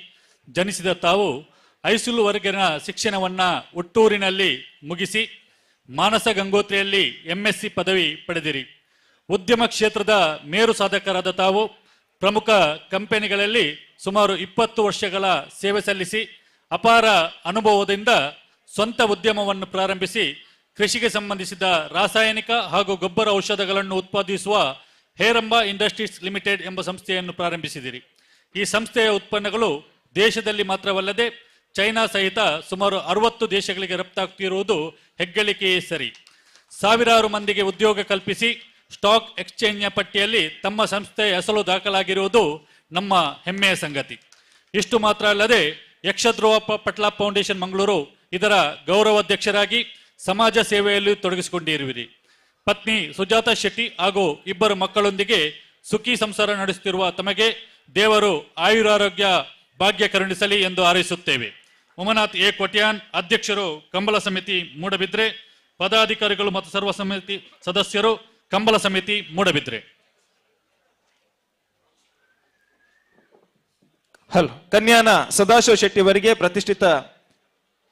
ಜನಿಸಿದ ತಾವು ಹೈಸ್ಕೂಲ್ವರೆಗಿನ ಶಿಕ್ಷಣವನ್ನು ಹುಟ್ಟೂರಿನಲ್ಲಿ ಮುಗಿಸಿ ಮಾನಸ ಗಂಗೋತ್ರಿಯಲ್ಲಿ MSc ಪದವಿ ಪಡೆದಿರಿ. ಉದ್ಯಮ ಕ್ಷೇತ್ರದ ಮೇರು ಸಾಧಕರಾದ ತಾವು ಪ್ರಮುಖ ಕಂಪನಿಗಳಲ್ಲಿ ಸುಮಾರು 20 ವರ್ಷಗಳ ಸೇವೆ ಸಲ್ಲಿಸಿ ಅಪಾರ ಅನುಭವದಿಂದ ಸ್ವಂತ ಉದ್ಯಮವನ್ನು ಪ್ರಾರಂಭಿಸಿ ಕೃಷಿಗೆ ಸಂಬಂಧಿಸಿದ ರಾಸಾಯನಿಕ ಹಾಗೂ ಗೊಬ್ಬರ ಔಷಧಗಳನ್ನು ಉತ್ಪಾದಿಸುವ ಹೇರಂಬ ಇಂಡಸ್ಟ್ರೀಸ್ ಲಿಮಿಟೆಡ್ ಎಂಬ ಸಂಸ್ಥೆಯನ್ನು ಪ್ರಾರಂಭಿಸಿದಿರಿ. ಈ ಸಂಸ್ಥೆಯ ಉತ್ಪನ್ನಗಳು ದೇಶದಲ್ಲಿ ಮಾತ್ರವಲ್ಲದೆ ಚೈನಾ ಸಹಿತ ಸುಮಾರು 60 ದೇಶಗಳಿಗೆ ರಫ್ತಾಗ್ತಿರುವುದು ಹೆಗ್ಗಳಿಕೆಯೇ ಸರಿ. ಸಾವಿರಾರು ಮಂದಿಗೆ ಉದ್ಯೋಗ ಕಲ್ಪಿಸಿ ಸ್ಟಾಕ್ ಎಕ್ಸ್ಚೇಂಜ್ನ ಪಟ್ಟಿಯಲ್ಲಿ ತಮ್ಮ ಸಂಸ್ಥೆಯ ಹೆಸರು ದಾಖಲಾಗಿರುವುದು ನಮ್ಮ ಹೆಮ್ಮೆಯ ಸಂಗತಿ. ಇಷ್ಟು ಮಾತ್ರ ಅಲ್ಲದೆ ಯಕ್ಷಧ್ರುವ ಪಟ್ಲ ಫೌಂಡೇಶನ್ ಮಂಗಳೂರು ಇದರ ಗೌರವಾಧ್ಯಕ್ಷರಾಗಿ ಸಮಾಜ ಸೇವೆಯಲ್ಲಿ ತೊಡಗಿಸಿಕೊಂಡಿರುವಿರಿ. ಪತ್ನಿ ಸುಜಾತ ಶೆಟ್ಟಿ ಹಾಗೂ 2 ಮಕ್ಕಳೊಂದಿಗೆ ಸುಖಿ ಸಂಸಾರ ನಡೆಸುತ್ತಿರುವ ತಮಗೆ ದೇವರು ಆಯುರಾರೋಗ್ಯ ಭಾಗ್ಯ ಕರುಣಿಸಲಿ ಎಂದು ಹಾರೈಸುತ್ತೇವೆ. ಉಮನಾಥ್ ಎ ಕೊಟ್ಯಾನ್, ಅಧ್ಯಕ್ಷರು ಕಂಬಳ ಸಮಿತಿ ಮೂಡಬಿದ್ರೆ, ಪದಾಧಿಕಾರಿಗಳು ಮತ್ತು ಸರ್ವ ಸಮಿತಿ ಸದಸ್ಯರು ಕಂಬಳ ಸಮಿತಿ ಮೂಡಬಿದ್ರೆ. ಹಲೋ, ಕನ್ಯಾನ ಸದಾಶಿವ ಶೆಟ್ಟಿ ಅವರಿಗೆ ಪ್ರತಿಷ್ಠಿತ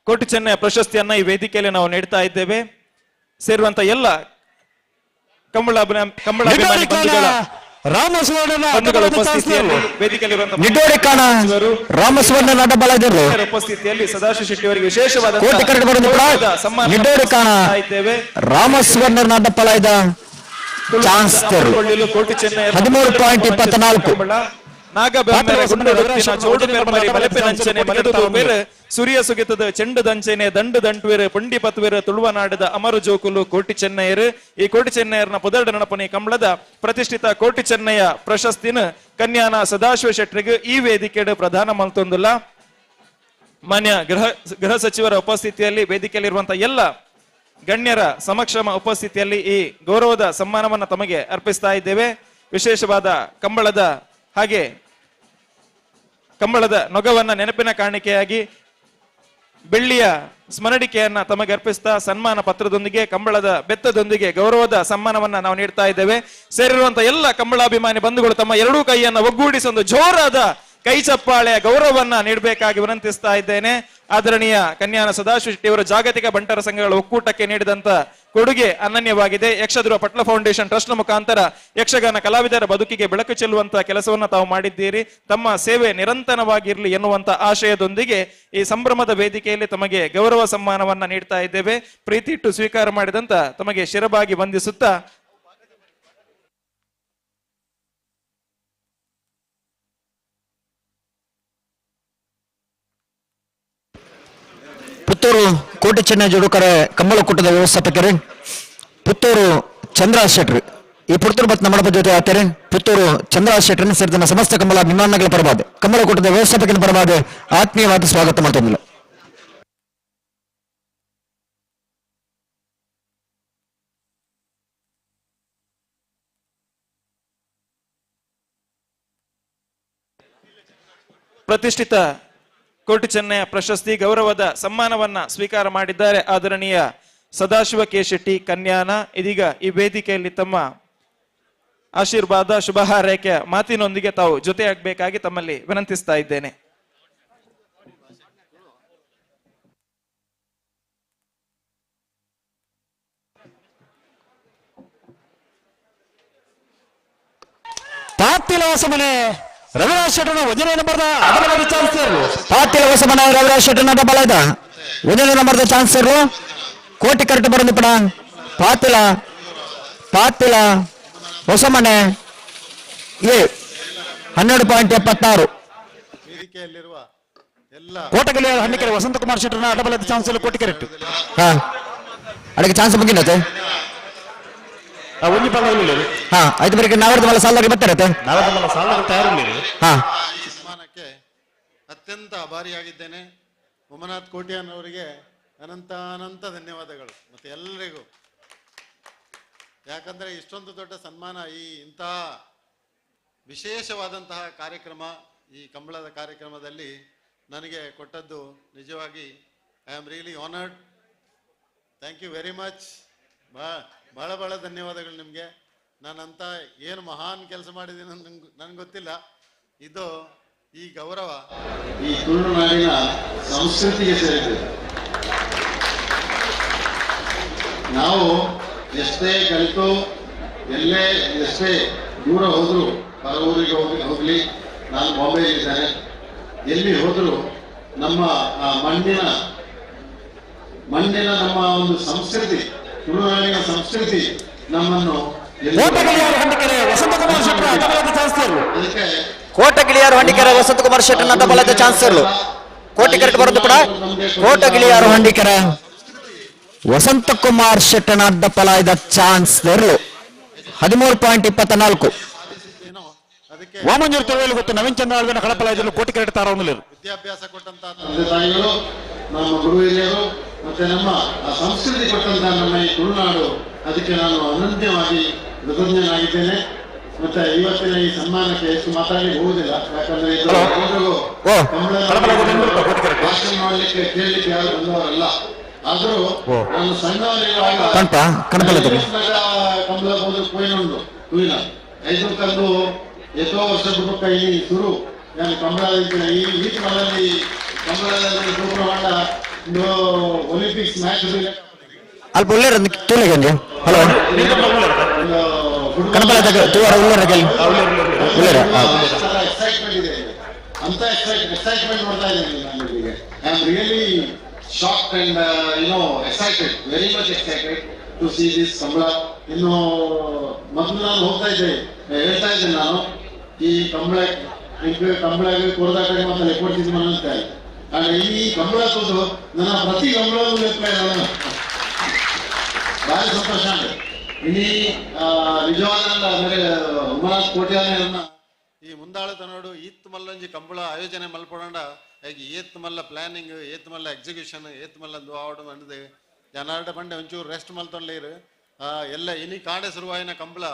ಕೋಟಿ ಚೆನ್ನಯ ಪ್ರಶಸ್ತಿಯನ್ನ ಈ ವೇದಿಕೆಯಲ್ಲಿ ನಾವು ನೀಡ್ತಾ ಇದ್ದೇವೆ. ಸೇರುವಂತ ಎಲ್ಲ ಕಂಬಳ ಅಭಿಮಾನಿ ಬಂಧುಗಳ ಉಪಸ್ಥಿತಿಯಲ್ಲಿ ಉಪಸ್ಥಿತಿಯಲ್ಲಿ ಸದಾಶಿವ ಶೆಟ್ಟಿ ಅವರಿಗೆ ವಿಶೇಷವಾದ ಕೋಟಿ ಚೆನ್ನೈ 13.24 ಸೂರ್ಯ ಸುಗಿತದ ಚೆಂಡು ದಂಚೆನೆ ದಂಡು ದಂಟುವೆರು ಪುಂಡಿ ಪತ್ವೆರು ತುಳುವನಾಡದ ಅಮರು ಜೋಕುಲು ಕೋಟಿ ಚೆನ್ನಯರು. ಈ ಕೋಟಿ ಚೆನ್ನಯರ್ನ ಪುದರ್ಡ ನಡಪನೆ ಕಂಬಳದ ಪ್ರತಿಷ್ಠಿತ ಕೋಟಿ ಚೆನ್ನಯ್ಯ ಪ್ರಶಸ್ತಿನ ಕನ್ಯಾನ ಸದಾಶಿವ ಶೆಟ್ಟರಿಗೆ ಈ ವೇದಿಕೆಡು ಪ್ರದಾನ ಮಲ್ತೊಂದುಲ್ಲ. ಮಾನ್ಯ ಗೃಹ ಸಚಿವರ ಉಪಸ್ಥಿತಿಯಲ್ಲಿ ವೇದಿಕೆಯಲ್ಲಿರುವಂತಹ ಎಲ್ಲ ಗಣ್ಯರ ಸಮಕ್ಷಮ ಉಪಸ್ಥಿತಿಯಲ್ಲಿ ಈ ಗೌರವದ ಸಮ್ಮಾನವನ್ನು ತಮಗೆ ಅರ್ಪಿಸ್ತಾ ಇದ್ದೇವೆ. ವಿಶೇಷವಾದ ಕಂಬಳದ ಹಾಗೆ ಕಂಬಳದ ನೊಗವನ್ನ ನೆನಪಿನ ಕಾಣಿಕೆಯಾಗಿ ಬೆಳ್ಳಿಯ ಸ್ಮರಣಿಕೆಯನ್ನ ತಮಗೆ ಅರ್ಪಿಸ್ತಾ ಸನ್ಮಾನ ಪತ್ರದೊಂದಿಗೆ ಕಂಬಳದ ಬೆತ್ತದೊಂದಿಗೆ ಗೌರವದ ಸನ್ಮಾನವನ್ನ ನಾವು ನೀಡ್ತಾ ಇದ್ದೇವೆ. ಸೇರಿರುವಂತಹ ಎಲ್ಲ ಕಂಬಳಾಭಿಮಾನಿ ಬಂಧುಗಳು ತಮ್ಮ ಎರಡೂ ಕೈಯನ್ನ ಒಗ್ಗೂಡಿಸಿ ಒಂದು ಜೋರಾದ ಕೈ ಚಪ್ಪಾಳೆಯ ಗೌರವವನ್ನ ನೀಡಬೇಕಾಗಿ ವಿನಂತಿಸ್ತಾ ಇದ್ದೇನೆ. ಆದರಣೀಯ ಕನ್ಯಾನ ಸದಾಶಿವ ಶೆಟ್ಟಿ ಅವರು ಜಾಗತಿಕ ಬಂಟರ ಸಂಘಗಳ ಒಕ್ಕೂಟಕ್ಕೆ ನೀಡಿದಂತ ಕೊಡುಗೆ ಅನನ್ಯವಾಗಿದೆ. ಯಕ್ಷಧ್ರುವ ಪಟ್ಲ ಫೌಂಡೇಶನ್ ಟ್ರಸ್ಟ್ ಮುಖಾಂತರ ಯಕ್ಷಗಾನ ಕಲಾವಿದರ ಬದುಕಿಗೆ ಬೆಳಕು ಚೆಲ್ಲುವಂತಹ ಕೆಲಸವನ್ನ ತಾವು ಮಾಡಿದ್ದೀರಿ. ತಮ್ಮ ಸೇವೆ ನಿರಂತರವಾಗಿರಲಿ ಎನ್ನುವಂತ ಆಶಯದೊಂದಿಗೆ ಈ ಸಂಭ್ರಮದ ವೇದಿಕೆಯಲ್ಲಿ ತಮಗೆ ಗೌರವ ಸಮ್ಮಾನವನ್ನ ನೀಡ್ತಾ ಇದ್ದೇವೆ. ಪ್ರೀತಿ ಇಟ್ಟು ಸ್ವೀಕಾರ ಮಾಡಿದಂತ ತಮಗೆ ಶಿರಬಾಗಿ ವಂದಿಸುತ್ತಾ ಪುತ್ತೂರು ಕೋಟೆ ಚೆನ್ನೈ ಜೋಡುಕರೆ ಕಂಬಳ ಕೂಟದ ವ್ಯವಸ್ಥಾಪಕರು ಪುತ್ತೂರು ಚಂದ್ರ ಶೆಟ್ರು ಈ ಪುತ್ತೂರು ಬತ್ ನಮ್ಮ ಜೊತೆ ಆತಾರೆ. ಪುತ್ತೂರು ಚಂದ್ರ ಶೆಟ್ಟರನ್ನು ಸೇರಿದ ಸಮಸ್ತ ಕಂಬಳ ಅಭಿಮಾನಿಗಳ ಪರವಾದ ಕಂಬಳ ಕೂಟದ ವ್ಯವಸ್ಥಾಪಕನ ಪರವಾದ ಆತ್ಮೀಯವಾದ ಸ್ವಾಗತ ಮಾಡ್ತೊಂದಿಲ್ಲ. ಪ್ರತಿಷ್ಠಿತ ಕೋಟಿ ಚೆನ್ನಯ ಪ್ರಶಸ್ತಿ ಗೌರವದ ಸಮ್ಮಾನವನ್ನ ಸ್ವೀಕಾರ ಮಾಡಿದ್ದಾರೆ ಆದರಣೀಯ ಸದಾಶಿವ ಕೆ ಶೆಟ್ಟಿ ಕನ್ಯಾನ. ಇದೀಗ ಈ ವೇದಿಕೆಯಲ್ಲಿ ತಮ್ಮ ಆಶೀರ್ವಾದ ಶುಭ ಹಾರೈಕೆಯ ಮಾತಿನೊಂದಿಗೆ ತಾವು ಜೊತೆಯಾಗಬೇಕಾಗಿ ತಮ್ಮಲ್ಲಿ ವಿನಂತಿಸ್ತಾ ಇದ್ದೇನೆ. ಪಾತಿಲ ಹೊಸಮನೆ ರವಿರಾಜ್ ಶೆಟ್ಟರ್ ಒಂದನೇ ನಂಬರ್ದ ಅಬಲವಾದ ಚಾನ್ಸ್. ಪಾತಿಲ ಹೊಸಮನೆ ರವಿರಾಜ್ ಶೆಟ್ಟರ್ ಬಲದ ಒಂದನೇ ನಂಬರ್ದ ಚಾನ್ಸ್ ಕೋಟಿ ಕರೆಕ್ಟ್ ಬರಂದು ಪಡ. ಪಾತಿಲ ಪಾತಿಲ ಹೊಸಮನೆ ಎ 12.76. ಕೋಟಗಲಿಯ ಹಣ್ಣಿಕೆರೆ ವಸಂತಕುಮಾರ್ ಶೆಟ್ಟರ್ನ ಅಡಬಲದ ಚಾನ್ಸ್ ಕೋಟಿ ಕರೆಕ್ಟ್. ಹಾ ಅದಕ್ಕೆ ಚಾನ್ಸ್ ಮುಗಿನತೆ. ಒಂಜಿ ಪಲ್ಲ ಹಾ ಆಯ್ತು ಬರೀ ನಾವರ್ದ ಮಲ್ಲ ಸಾಲಾಗಿ ಬರ್ತಾರೆ. ನಾವರ್ದ ಮಲ್ಲ ಸಾಲಾಗಿ ತಯಾರಿಲ್ಲ. ಹಾ ಸನ್ಮಾನಕ್ಕೆ ಅತ್ಯಂತ ಆಭಾರಿಯಾಗಿದ್ದೇನೆ. ಉಮನಾಥ್ ಕೋಟ್ಯಾನ್ ಅವರಿಗೆ ಅನಂತ ಅನಂತ ಧನ್ಯವಾದಗಳು ಮತ್ತೆ ಎಲ್ಲರಿಗೂ. ಯಾಕಂದ್ರೆ ಇಷ್ಟೊಂದು ದೊಡ್ಡ ಸನ್ಮಾನ ಈ ಇಂತಹ ವಿಶೇಷವಾದಂತಹ ಕಾರ್ಯಕ್ರಮ ಈ ಕಂಬಳದ ಕಾರ್ಯಕ್ರಮದಲ್ಲಿ ನನಗೆ ಕೊಟ್ಟದ್ದು ನಿಜವಾಗಿ I am really honoured. Thank you very much. ಭಾಳ ಭಾಳ ಧನ್ಯವಾದಗಳು ನಿಮಗೆ. ನಾನಂತ ಏನು ಮಹಾನ್ ಕೆಲಸ ಮಾಡಿದ್ದೀನಿ ನನಗೆ ಗೊತ್ತಿಲ್ಲ. ಇದು ಈ ಗೌರವ ಈ ತುಳುನಾಡಿನ ಸಂಸ್ಕೃತಿಗೆ ಸೇರಿದೆ. ನಾವು ಎಷ್ಟೇ ಕಲಿತು ಎಲ್ಲೇ ಎಷ್ಟೇ ದೂರ ಹೋದರೂ ಪರ ಊರಿಗೆ ಹೋಗಲಿ, ನಾನು ಬಾಂಬೆಯಲ್ಲಿದ್ದೇನೆ, ಎಲ್ಲಿ ಹೋದರೂ ನಮ್ಮ ಆ ಮಣ್ಣಿನ ಮಣ್ಣಿನ ನಮ್ಮ ಒಂದು ಸಂಸ್ಕೃತಿ, ತುಳುನಾಡಿನ ಸಂಸ್ಕೃತಿ ನಮ್ಮನ್ನು ವಸಂತಕುಮಾರ್ ಶೆಟ್ಟರ್ ಚಾನ್ಸ್ ಇರಲು. ಕೋಟಗಿಳಿಯಾರು ಹಂಡಿಕೆರೆ ವಸಂತ ಕುಮಾರ್ ಶೆಟ್ಟರ್ ಅಡ್ಡಬಲದ ಚಾನ್ಸ್ ಇರಲು. ಕೋಟಿ ಕರೆಕ್ಟ್ ಬರೋದು ಕೂಡ ಕೋಟಗಿಳಿಯಾರು ಹಂಡಿಕೆರೆ ವಸಂತ ಕುಮಾರ್ ಶೆಟ್ಟನ ಅಡ್ಡಪಲಾಯದ ಚಾನ್ಸ್ ಇರಲು. 13.24. ವಾಮಂಜೂರು ತಿರುವಲ್ಲಿ ಗೊತ್ತು ನವೀನ್ ಚಂದ್ರ ಆಳ್ವಿನ ಕಳಪಲಾಯದಲ್ಲಿ ಕೋಟಿ ಕರೆಕ್ಟ್ ತಾರ ಒಂದಿಲ್ಲ. ವಿದ್ಯಾಭ್ಯಾಸ ಕೊಟ್ಟಂತ ತಂದೆ ತಾಯಿಗಳು, ನಮ್ಮ ಗುರು ಹಿರಿಯರು, ಮತ್ತೆ ನಮ್ಮ ಆ ಸಂಸ್ಕೃತಿ ಕೊಟ್ಟಂತ ನಮ್ಮ ಈ ತುಳುನಾಡು, ಅದಕ್ಕೆ ನಾನು ಅನನ್ಯವಾಗಿ ಕೃತಜ್ಞನಾಗಿದ್ದೇನೆ. ಮತ್ತೆ ಇವತ್ತಿನ ಈ ಸನ್ಮಾನಕ್ಕೆ ಹೆಚ್ಚು ಮಾತಾಡಲಿಕ್ಕೆ ಹೋಗುದಿಲ್ಲ, ಯಾಕಂದ್ರೆ ಇದು ಎಲ್ರಿಗೂ ಕಮಲದ ಭಾಷಣ ಮಾಡಲಿಕ್ಕೆ ಕೇಳಲಿಕ್ಕೆ ಯಾರು ಬಂದವರಲ್ಲ. ಆದರೂ ನಾನು ಸಣ್ಣವರಿರುವಾಗ ಕಮಲ ಹೋದ ಕೊಯ್ನುಂಡು ತುಯಿನ ಐದು ತಂದು ಎಷ್ಟೋ ವರ್ಷದ ಬೊಕ್ಕ ಈ ಶುರು ನಾನು ಕಮಲ ಈ ಈ ಮಲಲ್ಲಿ ಕಮಲದಲ್ಲಿ ಸೂಪರ್ ಒಂದು ಒಲಿಂಪಿಕ್ಸ್ ಮ್ಯಾಚ್ ಅಲ್ಪ ಉಳ್ಳೇರ ತೂಲೆಗಂಜಿ. ಹಲೋ ಕಣಪಲ ತೂವರ ಉಳ್ಳೇರ ಉಳ್ಳೇರ. ಎಕ್ಸೈಟ್ಮೆಂಟ್ ಇದೆ, ಅಂತ ಎಕ್ಸೈಟ್ಮೆಂಟ್ ನೋಡ್ತಾ ಇದ್ದೇನೆ ನಾನು ಇಲ್ಲಿಗೆ. I am really shocked and excited, very much excited to see this Kambala. ಇನ್ನು ಮೊದಲು ನಾನು ಹೋಗ್ತಾ ಇದ್ದೆ, ಹೇಳ್ತಾ ಇದ್ದೆ ನಾನು ಈ ಕಂಬಳ ಕಂಬಳ ಕೊರದಾಟ ಮತ್ತೆ ಲೆಕ್ಕೊಡ್ತಿದ್ದು ಅಂತ. ಆದ್ರೆ ಈ ಕಂಬಳ ಕೂತು ನನ್ನ ಪ್ರತಿ ಕಂಬಳದಲ್ಲೂ ಲೆಕ್ಕ ನಾನು ಭಾರಿ ಸಂತೋಷ. ಇಡೀ ನಿಜವಾದ ಅಂದ್ರೆ ಉಮನಾಥ್ ಕೋಟ್ಯಾನ ಈ ಮುಂದಾಳತನೋಡು ಈತ್ ಮಲ್ಲಂಜಿ ಕಂಬಳ ಆಯೋಜನೆ ಮಲ್ಪಡೋಣ ಈಗ ಏತ್ ಮಲ್ಲ ಪ್ಲಾನಿಂಗ್, ಏತ್ ಮಲ್ಲ ಎಕ್ಸಿಕ್ಯೂಷನ್, ಏತ್ ಮಲ್ಲ ಆವಡು ಮಂಡದೆ ಜನಾರ್ಡ ಬಂಡೆ ಒಂಚೂರು ರೆಸ್ಟ್ ಮಲ್ತೊಂಡ್ಲೇರು. ಎಲ್ಲ ಇನಿ ಕಾಡೆ ಶುರುವಾಯಿನ ಕಂಬಳ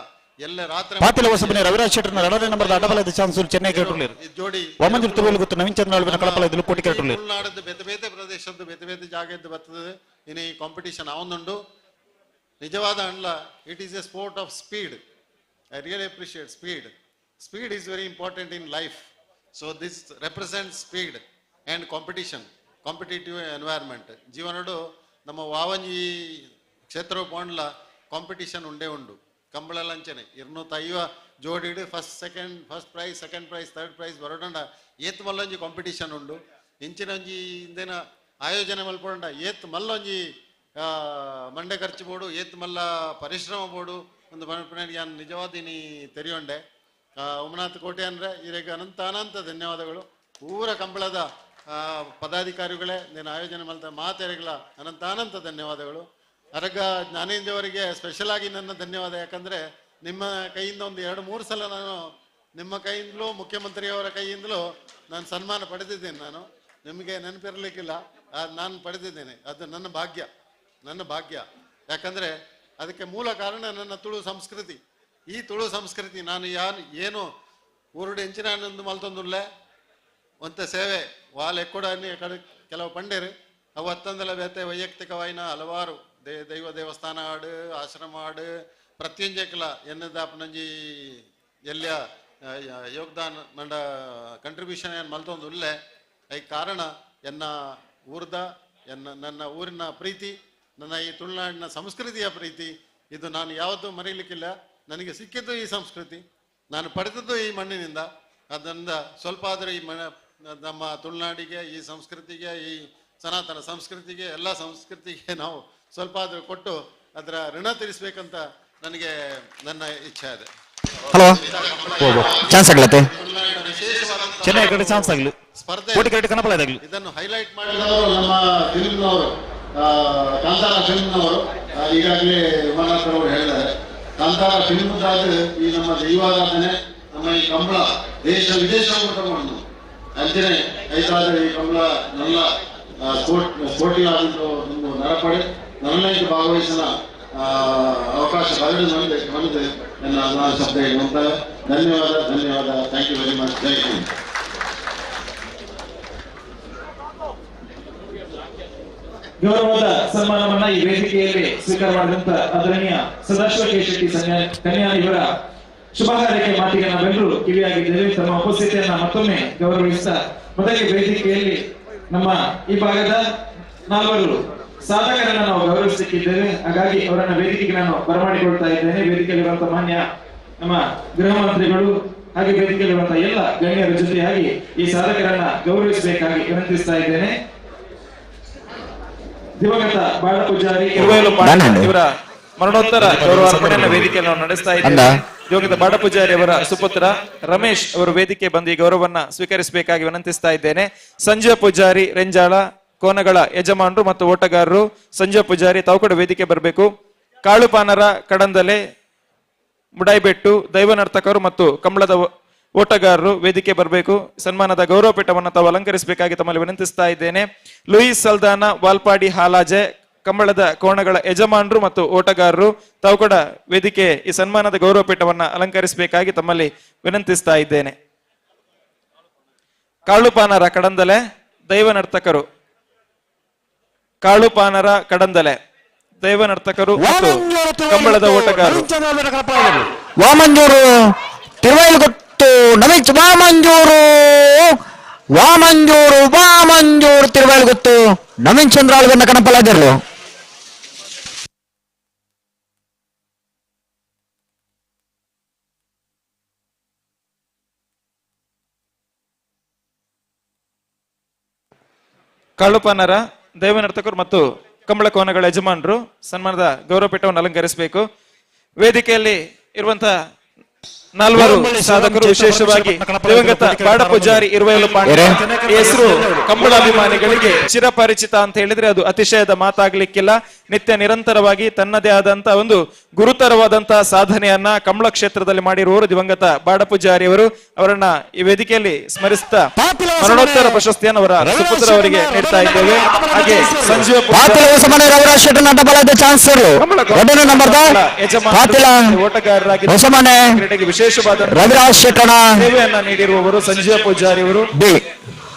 ಎಲ್ಲ ರಾತ್ರಿ ಪಾತಿಲ ಹೊಸಬನೆ ರವಿರಾಜ್ ಶೆಟ್ಟರ್ನ ಎರಡನೇ ನಂಬರ್ದ ಅಡ್ಡಬಲದ ಚಾನ್ಸ್ ಚೆನ್ನೈ ಕರೆಕ್ಟ್ ಜೋಡಿ ವಾಮಂಜೂರು ತಿರುವಲ್ಲಿ ಗೊತ್ತು ನವೀನ್ ಚಂದ್ರ ಆಳ್ವಿನ ಕಳಪಲಾಯದಲ್ಲಿ ಕೋಟಿ ಕರೆಕ್ಟ್. ತುಳುನಾಡದ್ದು ಬೇತೆ ಬೇತೆ ಪ್ರದೇಶದ್ದು ಬೇತೆ ಬೇತೆ ಜಾಗ ಇದ್ದು ಬರ್ತದೆ. ಇನಿ ಕಾಂಪಿಟಿಷನ್ ಅವನುಂಡು ನಿಜವಾದ ಅನ್ಲ. It is a sport of speed. I really appreciate speed. Speed is very important in life. So this represent speed and competition, competitive environment. ಜೀವನಡು ನಮ್ಮ ವಾವಂಜಿ ಕ್ಷೇತ್ರ ಪೋಂಡ್ಲ ಕಾಂಪಿಟಿಷನ್ ಉಂಡೇ ಉಂಡು. Kambala ಲಂಚನೆ 250 ಜೋಡಿಡು first second first prize second prize third prize ಬರೋಡಂಡ ಏತ್ ಮಲ್ಲೊಂಜಿ ಕಾಂಪಿಟಿಷನ್ ಉಂಡು. ಇಂಚಿನೊಂಜಿ ಇಂದೇನ ಆಯೋಜನೆ ಮಲ್ಪೊಂಡ ಏತ್ ಮಲ್ಲೊಂಜಿ ಮಂಡೆ ಖರ್ಚು ಬೋಡು, ಏತ್ ಮಲ್ಲ ಪರಿಶ್ರಮ ಬೋಡು ಒಂದು ಪನ್ಪಿನ ಯಾನ್ ನಿಜವಾದ ಇನಿ ತೆರಿಯೊಂಡೆ. ಉಮನಾಥ್ ಕೋಟೆ ಅಂದ್ರೆ ಇರೆಗ್ ಅನಂತ ಅನಂತ ಧನ್ಯವಾದಗಳು. ಪೂರ ಕಂಬಳದ ಪದಾಧಿಕಾರಿಗಳೇ నేను ಆಯೋಜನೆ ಮಲ್ತ ಮಾತೆರೆಗಳ ಅನಂತ ಅನಂತ ಧನ್ಯವಾದಗಳು. ಅರಗ ಜ್ಞಾನೇಂದ್ರವರಿಗೆ ಸ್ಪೆಷಲ್ ಆಗಿ ನನ್ನ ಧನ್ಯವಾದ. ಯಾಕಂದ್ರೆ ನಿಮ್ಮ ಕೈಯಿಂದ ಒಂದು 2-3 ಸಲ ನಾನು ನಿಮ್ಮ ಕೈಯಿಂದಲೂ ಮುಖ್ಯಮಂತ್ರಿಯವರ ಕೈಯಿಂದಲೂ ನಾನು ಸನ್ಮಾನ ಪಡೆದಿದ್ದೇನೆ. ನಾನು ನಿಮಗೆ ನೆನಪಿರಲಿಕ್ಕಿಲ್ಲ, ನಾನು ಪಡೆದಿದ್ದೇನೆ. ಅದು ನನ್ನ ಭಾಗ್ಯ, ನನ್ನ ಭಾಗ್ಯ. ಯಾಕಂದ್ರೆ ಅದಕ್ಕೆ ಮೂಲ ಕಾರಣ ನನ್ನ ತುಳು ಸಂಸ್ಕೃತಿ. ಈ ತುಳು ಸಂಸ್ಕೃತಿ ನಾನು ಯಾರು ಏನು ಊರುಡು ಎಂಚಿನ ಮಲ್ತೊಂದುಲ್ಲೆ ಒಂತ ಸೇವೆ ವಾಲ್ ಎಕ್ಕೂಡ ಕೆಲವು ಪಂಡೇರು ಅವು ಅತ್ತಂದಲ ಬೇತೆ ವೈಯಕ್ತಿಕವಾಯಿನ ಹಲವಾರು ದೈವ ದೇವಸ್ಥಾನ ಆಡು ಆಶ್ರಮ ಆಡು ಪ್ರತ್ಯಂಜಕ್ಲ ಎನ್ನದಾಪನಂಜಿ ಎಲ್ಲಿಯ ಯೋಗದಾನ ಮಂಡ ಕಂಟ್ರಿಬ್ಯೂಷನ್ ಏನು ಮಲ್ತೊಂದು ಉಲ್ಲೆ. I ಕಾರಣ ಎನ್ನ ಊರ್ದ ಎನ್ನ ನನ್ನ ಊರಿನ ಪ್ರೀತಿ, ನನ್ನ ಈ ತುಳುನಾಡಿನ ಸಂಸ್ಕೃತಿಯ ಪ್ರೀತಿ. ಇದು ನಾನು ಯಾವತ್ತೂ ಮರೀಲಿಕ್ಕಿಲ್ಲ. ನನಗೆ ಸಿಕ್ಕಿದ್ದು ಈ ಸಂಸ್ಕೃತಿ, ನಾನು ಪಡೆದದ್ದು ಈ ಮಣ್ಣಿನಿಂದ. ಆದ್ದರಿಂದ ಸ್ವಲ್ಪ ಆದರೂ ಈ ನಮ್ಮ ತುಳುನಾಡಿಗೆ, ಈ ಸಂಸ್ಕೃತಿಗೆ, ಈ ಸನಾತನ ಸಂಸ್ಕೃತಿಗೆ, ಎಲ್ಲ ಸಂಸ್ಕೃತಿಗೆ ನಾವು ಸ್ವಲ್ಪ ಆದರೂ ಕೊಟ್ಟು ಅದರ ಋಣ ತೀರಿಸಬೇಕಂತ ನನಗೆ ನನ್ನ ಇಚ್ಛೆ ಇದೆ. ಹಲೋ ಚಾನ್ಸ್ ಆಗ್ಲತ್ತೆ ಚೆನ್ನೈ ಕಡೆ ಚಾನ್ಸ್ ಆಗಲಿ ಸ್ಪರ್ಧೆ ಕೋಟಿ ಕರೆಕ್ಟ್ ಕನಪಲಾಯದಾಗಲಿ. ಇದನ್ನು ಹೈಲೈಟ್ ಮಾಡಿದವರು ನಮ್ಮ ಫಿಲ್ಮ್ನವರು, ಕಾಂತಾರ ಫಿಲ್ಮ್ನವರು. ಈಗಾಗಲೇ ಉಮಾನಾಥ್ ಅವರು ಹೇಳಿದ್ದಾರೆ. ಕಾಂತಾರ ಫಿಲ್ಮ್ದಾದ ಈ ನಮ್ಮ ದೈವಾರಾಧನೆ, ನಮ್ಮ ಈ ಕಂಬಳ ದೇಶ ವಿದೇಶ ತಗೊಂಡು ಅಂಚನೆ ಐತಾದ ಈ ಕಂಬಳ ನಲ್ಲ ಸ್ಪೋರ್ಟಿ ಆದಂತ ಒಂದು ನರಪಡೆ ನನ್ನೈದು ಭಾಗವಹಿಸಿದ ಅವಕಾಶ ಬರಲು ಬಂದಿದೆ ನನ್ನ ನಾನು ಶಬ್ದ ಹೇಳುವಂತ ಧನ್ಯವಾದ, ಧನ್ಯವಾದ. Thank you very much. Jai Hind. ಗೌರವದ ಸನ್ಮಾನವನ್ನ ಈ ವೇದಿಕೆಯಲ್ಲಿ ಸ್ವೀಕಾರ ಮಾಡಿದಂತ ಆದರಣೀಯ ಸದಾಶಿವ ಕೆ ಶೆಟ್ಟಿ ಕನ್ಯಾ ಇವರ ಶುಭ ಹಾರೈಕೆ ಮಾತಿಗೆ ನಾವೆಲ್ಲರೂ ಕಿವಿಯಾಗಿದ್ದೇವೆ. ತಮ್ಮ ಉಪಸ್ಥಿತಿಯನ್ನ ಮತ್ತೊಮ್ಮೆ ಗೌರವಿಸ್ತಾ ಮೊದಲಿಗೆ ವೇದಿಕೆಯಲ್ಲಿ ನಮ್ಮ ಈ ಭಾಗದ ನಾಲ್ವರು ಸಾಧಕರನ್ನ ನಾವು ಗೌರವಿಸಲಿಕ್ಕಿದ್ದೇವೆ. ಹಾಗಾಗಿ ಅವರನ್ನ ವೇದಿಕೆಗೆ ನಾನು ಬರಮಾಡಿಕೊಳ್ತಾ ಇದ್ದೇನೆ. ವೇದಿಕೆಯಲ್ಲಿರುವಂತಹ ಮಾನ್ಯ ನಮ್ಮ ಗೃಹ ಮಂತ್ರಿಗಳು ಹಾಗೆ ವೇದಿಕೆಯಲ್ಲಿರುವಂತಹ ಎಲ್ಲ ಗಣ್ಯರ ಜೊತೆಯಾಗಿ ಈ ಸಾಧಕರನ್ನ ಗೌರವಿಸಬೇಕಾಗಿ ವಿನಂತಿಸ್ತಾ ಇದ್ದೇನೆ. ದಿವಂಗತ ಬಾಳ ಪೂಜಾರಿ ಇವರ ಮರಣೋತ್ತರ ಗೌರವ ಅರ್ಪಣೆಯನ್ನ ವೇದಿಕೆಯನ್ನು ನಾವು ನಡೆಸ್ತಾ ಇದ್ದೇವೆ. ದಿವಂಗತ ಬಾಡ ಪೂಜಾರಿ ಅವರ ಸುಪುತ್ರ ರಮೇಶ್ ಅವರು ವೇದಿಕೆ ಬಂದು ಈ ಗೌರವವನ್ನ ಸ್ವೀಕರಿಸಬೇಕಾಗಿ ವಿನಂತಿಸ್ತಾ ಇದ್ದೇನೆ. ಸಂಜಯ ಪೂಜಾರಿ ರೆಂಜಾಳ ಕೋನಗಳ ಯಜಮಾನರು ಮತ್ತು ಓಟಗಾರರು ಸಂಜಯ ಪೂಜಾರಿ ತಾವು ಕೂಡ ವೇದಿಕೆ ಬರಬೇಕು. ಕಾಳುಪಾನರ ಕಡಂದಲೆ ಮುಡಾಯಿಬೆಟ್ಟು ದೈವ ನರ್ತಕರು ಮತ್ತು ಕಂಬಳದ ಓಟಗಾರರು ವೇದಿಕೆ ಬರಬೇಕು. ಸನ್ಮಾನದ ಗೌರವ ಪೀಠವನ್ನು ತಾವು ಅಲಂಕರಿಸಬೇಕಾಗಿ ತಮ್ಮಲ್ಲಿ ವಿನಂತಿಸ್ತಾ ಇದ್ದೇನೆ. ಲೂಯಿಸ್ ಸಲ್ದಾನ ವಾಲ್ಪಾಡಿ ಹಾಲಾಜೆ ಕಂಬಳದ ಕೋಣಗಳ ಯಜಮಾನರು ಮತ್ತು ಓಟಗಾರರು ತಾವು ಕೂಡ ವೇದಿಕೆ ಈ ಸನ್ಮಾನದ ಗೌರವ ಪೀಠವನ್ನು ಅಲಂಕರಿಸಬೇಕಾಗಿ ತಮ್ಮಲ್ಲಿ ವಿನಂತಿಸ್ತಾ ಇದ್ದೇನೆ. ಕಾಳುಪಾನರ ಕಡಂದಲೆ ದೈವ ನರ್ತಕರು, ಕಾಳುಪಾನರ ಕಡಂದಲೆ ದೈವ ನರ್ತಕರು ಮತ್ತು ಕಂಬಳದ ಓಟಗಾರರು. ವಾಮಂಜೂರು ತಿರುವೈಲುಗುತ್ತು ನವೀನ್ ವಾಮಂಜೂರು ವಾಮಂಜೂರು ವಾಮಂಜೂರು ತಿರುವೈಲುಗುತ್ತು ನವೀನ್ ಚಂದ್ರ ಆಳ್ವೆರ್ನ ಕಣಪಲಾದಿರ್ಲು. ಕಾಳುಪಾನರ ದೈವ ನರ್ತಕರು ಮತ್ತು ಕಂಬಳ ಕೋನಗಳ ಯಜಮಾನರು ಸನ್ಮಾನದ ಗೌರವ ಪೀಠವನ್ನು ಅಲಂಕರಿಸಬೇಕು. ವೇದಿಕೆಯಲ್ಲಿ ಇರುವಂತಹ ನಾಲ್ವರು ಸಾಧಕರು, ವಿಶೇಷವಾಗಿ ದಿವಂಗತ ಬಾಡ ಪೂಜಾರಿ ಇರುವೈಲು ಪಾಂಡೆ ಹೆಸರು ಕಂಬಳಾಭಿಮಾನಿಗಳಿಗೆ ಚಿರಪರಿಚಿತ ಅಂತ ಹೇಳಿದ್ರೆ ಅದು ಅತಿಶಯದ ಮಾತಾಗ್ಲಿಕ್ಕಿಲ್ಲ. ನಿತ್ಯ ನಿರಂತರವಾಗಿ ತನ್ನದೇ ಆದಂತಹ ಒಂದು ಗುರುತರವಾದಂತಹ ಸಾಧನೆಯನ್ನ ಕಂಬಳ ಕ್ಷೇತ್ರದಲ್ಲಿ ಮಾಡಿರುವವರು ದಿವಂಗತ ಬಾಡ ಪೂಜಾರಿ ಅವರು. ಅವರನ್ನ ಈ ವೇದಿಕೆಯಲ್ಲಿ ಸ್ಮರಿಸ್ತಾ ಮರಣೋತ್ತರ ಪ್ರಶಸ್ತಿಯನ್ನು ಅವರ ಸುಪುತ್ರ ಅವರಿಗೆ ನೀಡ್ತಾ ಇದ್ದೇವೆ. ಹಾಗೆ ಸಂಜೀವ ಓಟಗಾರರಾಗಿ ಕ್ರೀಡೆಗೆ ವಿಶೇಷವಾದ ರವಿರಾಜ್ ಶೆಟ್ಟಣ ಸೇವೆಯನ್ನ ನೀಡಿರುವವರು ಸಂಜೀವ ಪೂಜಾರಿ ಅವರು. ಬಿ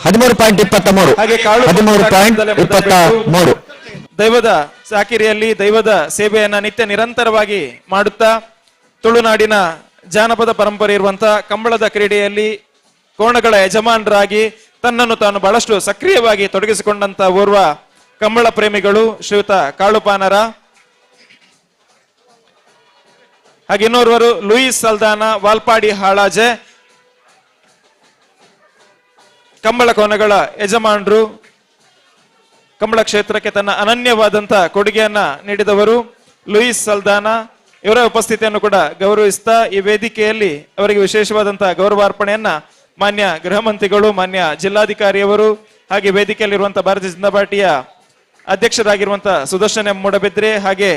13.23, ಹಾಗೆ ಕಾಳು 13.23. ದೈವದ ಚಾಕಿರಿಯಲ್ಲಿ ದೈವದ ಸೇವೆಯನ್ನ ನಿತ್ಯ ನಿರಂತರವಾಗಿ ಮಾಡುತ್ತಾ ತುಳುನಾಡಿನ ಜಾನಪದ ಪರಂಪರೆ ಇರುವಂತಹ ಕಂಬಳದ ಕ್ರೀಡೆಯಲ್ಲಿ ಕೋಣಗಳ ಯಜಮಾನರಾಗಿ ತನ್ನನ್ನು ತಾನು ಬಹಳಷ್ಟು ಸಕ್ರಿಯವಾಗಿ ತೊಡಗಿಸಿಕೊಂಡಂತ ಓರ್ವ ಕಂಬಳ ಪ್ರೇಮಿಗಳು ಶ್ರೀಯುತ ಕಾಳುಪಾನರ. ಹಾಗೆ ಇನ್ನೋರ್ವರು ಲೂಯಿಸ್ ಸಲ್ದಾನ ವಾಲ್ಪಾಡಿ ಹಾಳಾಜೆ ಕಂಬಳ ಕೋನಗಳ ಯಜಮಾನರು, ಕಂಬಳ ಕ್ಷೇತ್ರಕ್ಕೆ ತನ್ನ ಅನನ್ಯವಾದಂತಹ ಕೊಡುಗೆಯನ್ನ ನೀಡಿದವರು ಲೂಯಿಸ್ ಸಲ್ದಾನ ಇವರ ಉಪಸ್ಥಿತಿಯನ್ನು ಕೂಡ ಗೌರವಿಸ್ತಾ ಈ ವೇದಿಕೆಯಲ್ಲಿ ಅವರಿಗೆ ವಿಶೇಷವಾದಂತಹ ಗೌರವಾರ್ಪಣೆಯನ್ನ ಮಾನ್ಯ ಗೃಹ ಮಂತ್ರಿಗಳು, ಮಾನ್ಯ ಜಿಲ್ಲಾಧಿಕಾರಿಯವರು, ಹಾಗೆ ವೇದಿಕೆಯಲ್ಲಿರುವಂತಹ ಭಾರತೀಯ ಜನತಾ ಪಾರ್ಟಿಯ ಅಧ್ಯಕ್ಷರಾಗಿರುವಂತಹ ಸುದರ್ಶನ್ ಎಂ ಮೂಡಬಿದ್ರೆ, ಹಾಗೆ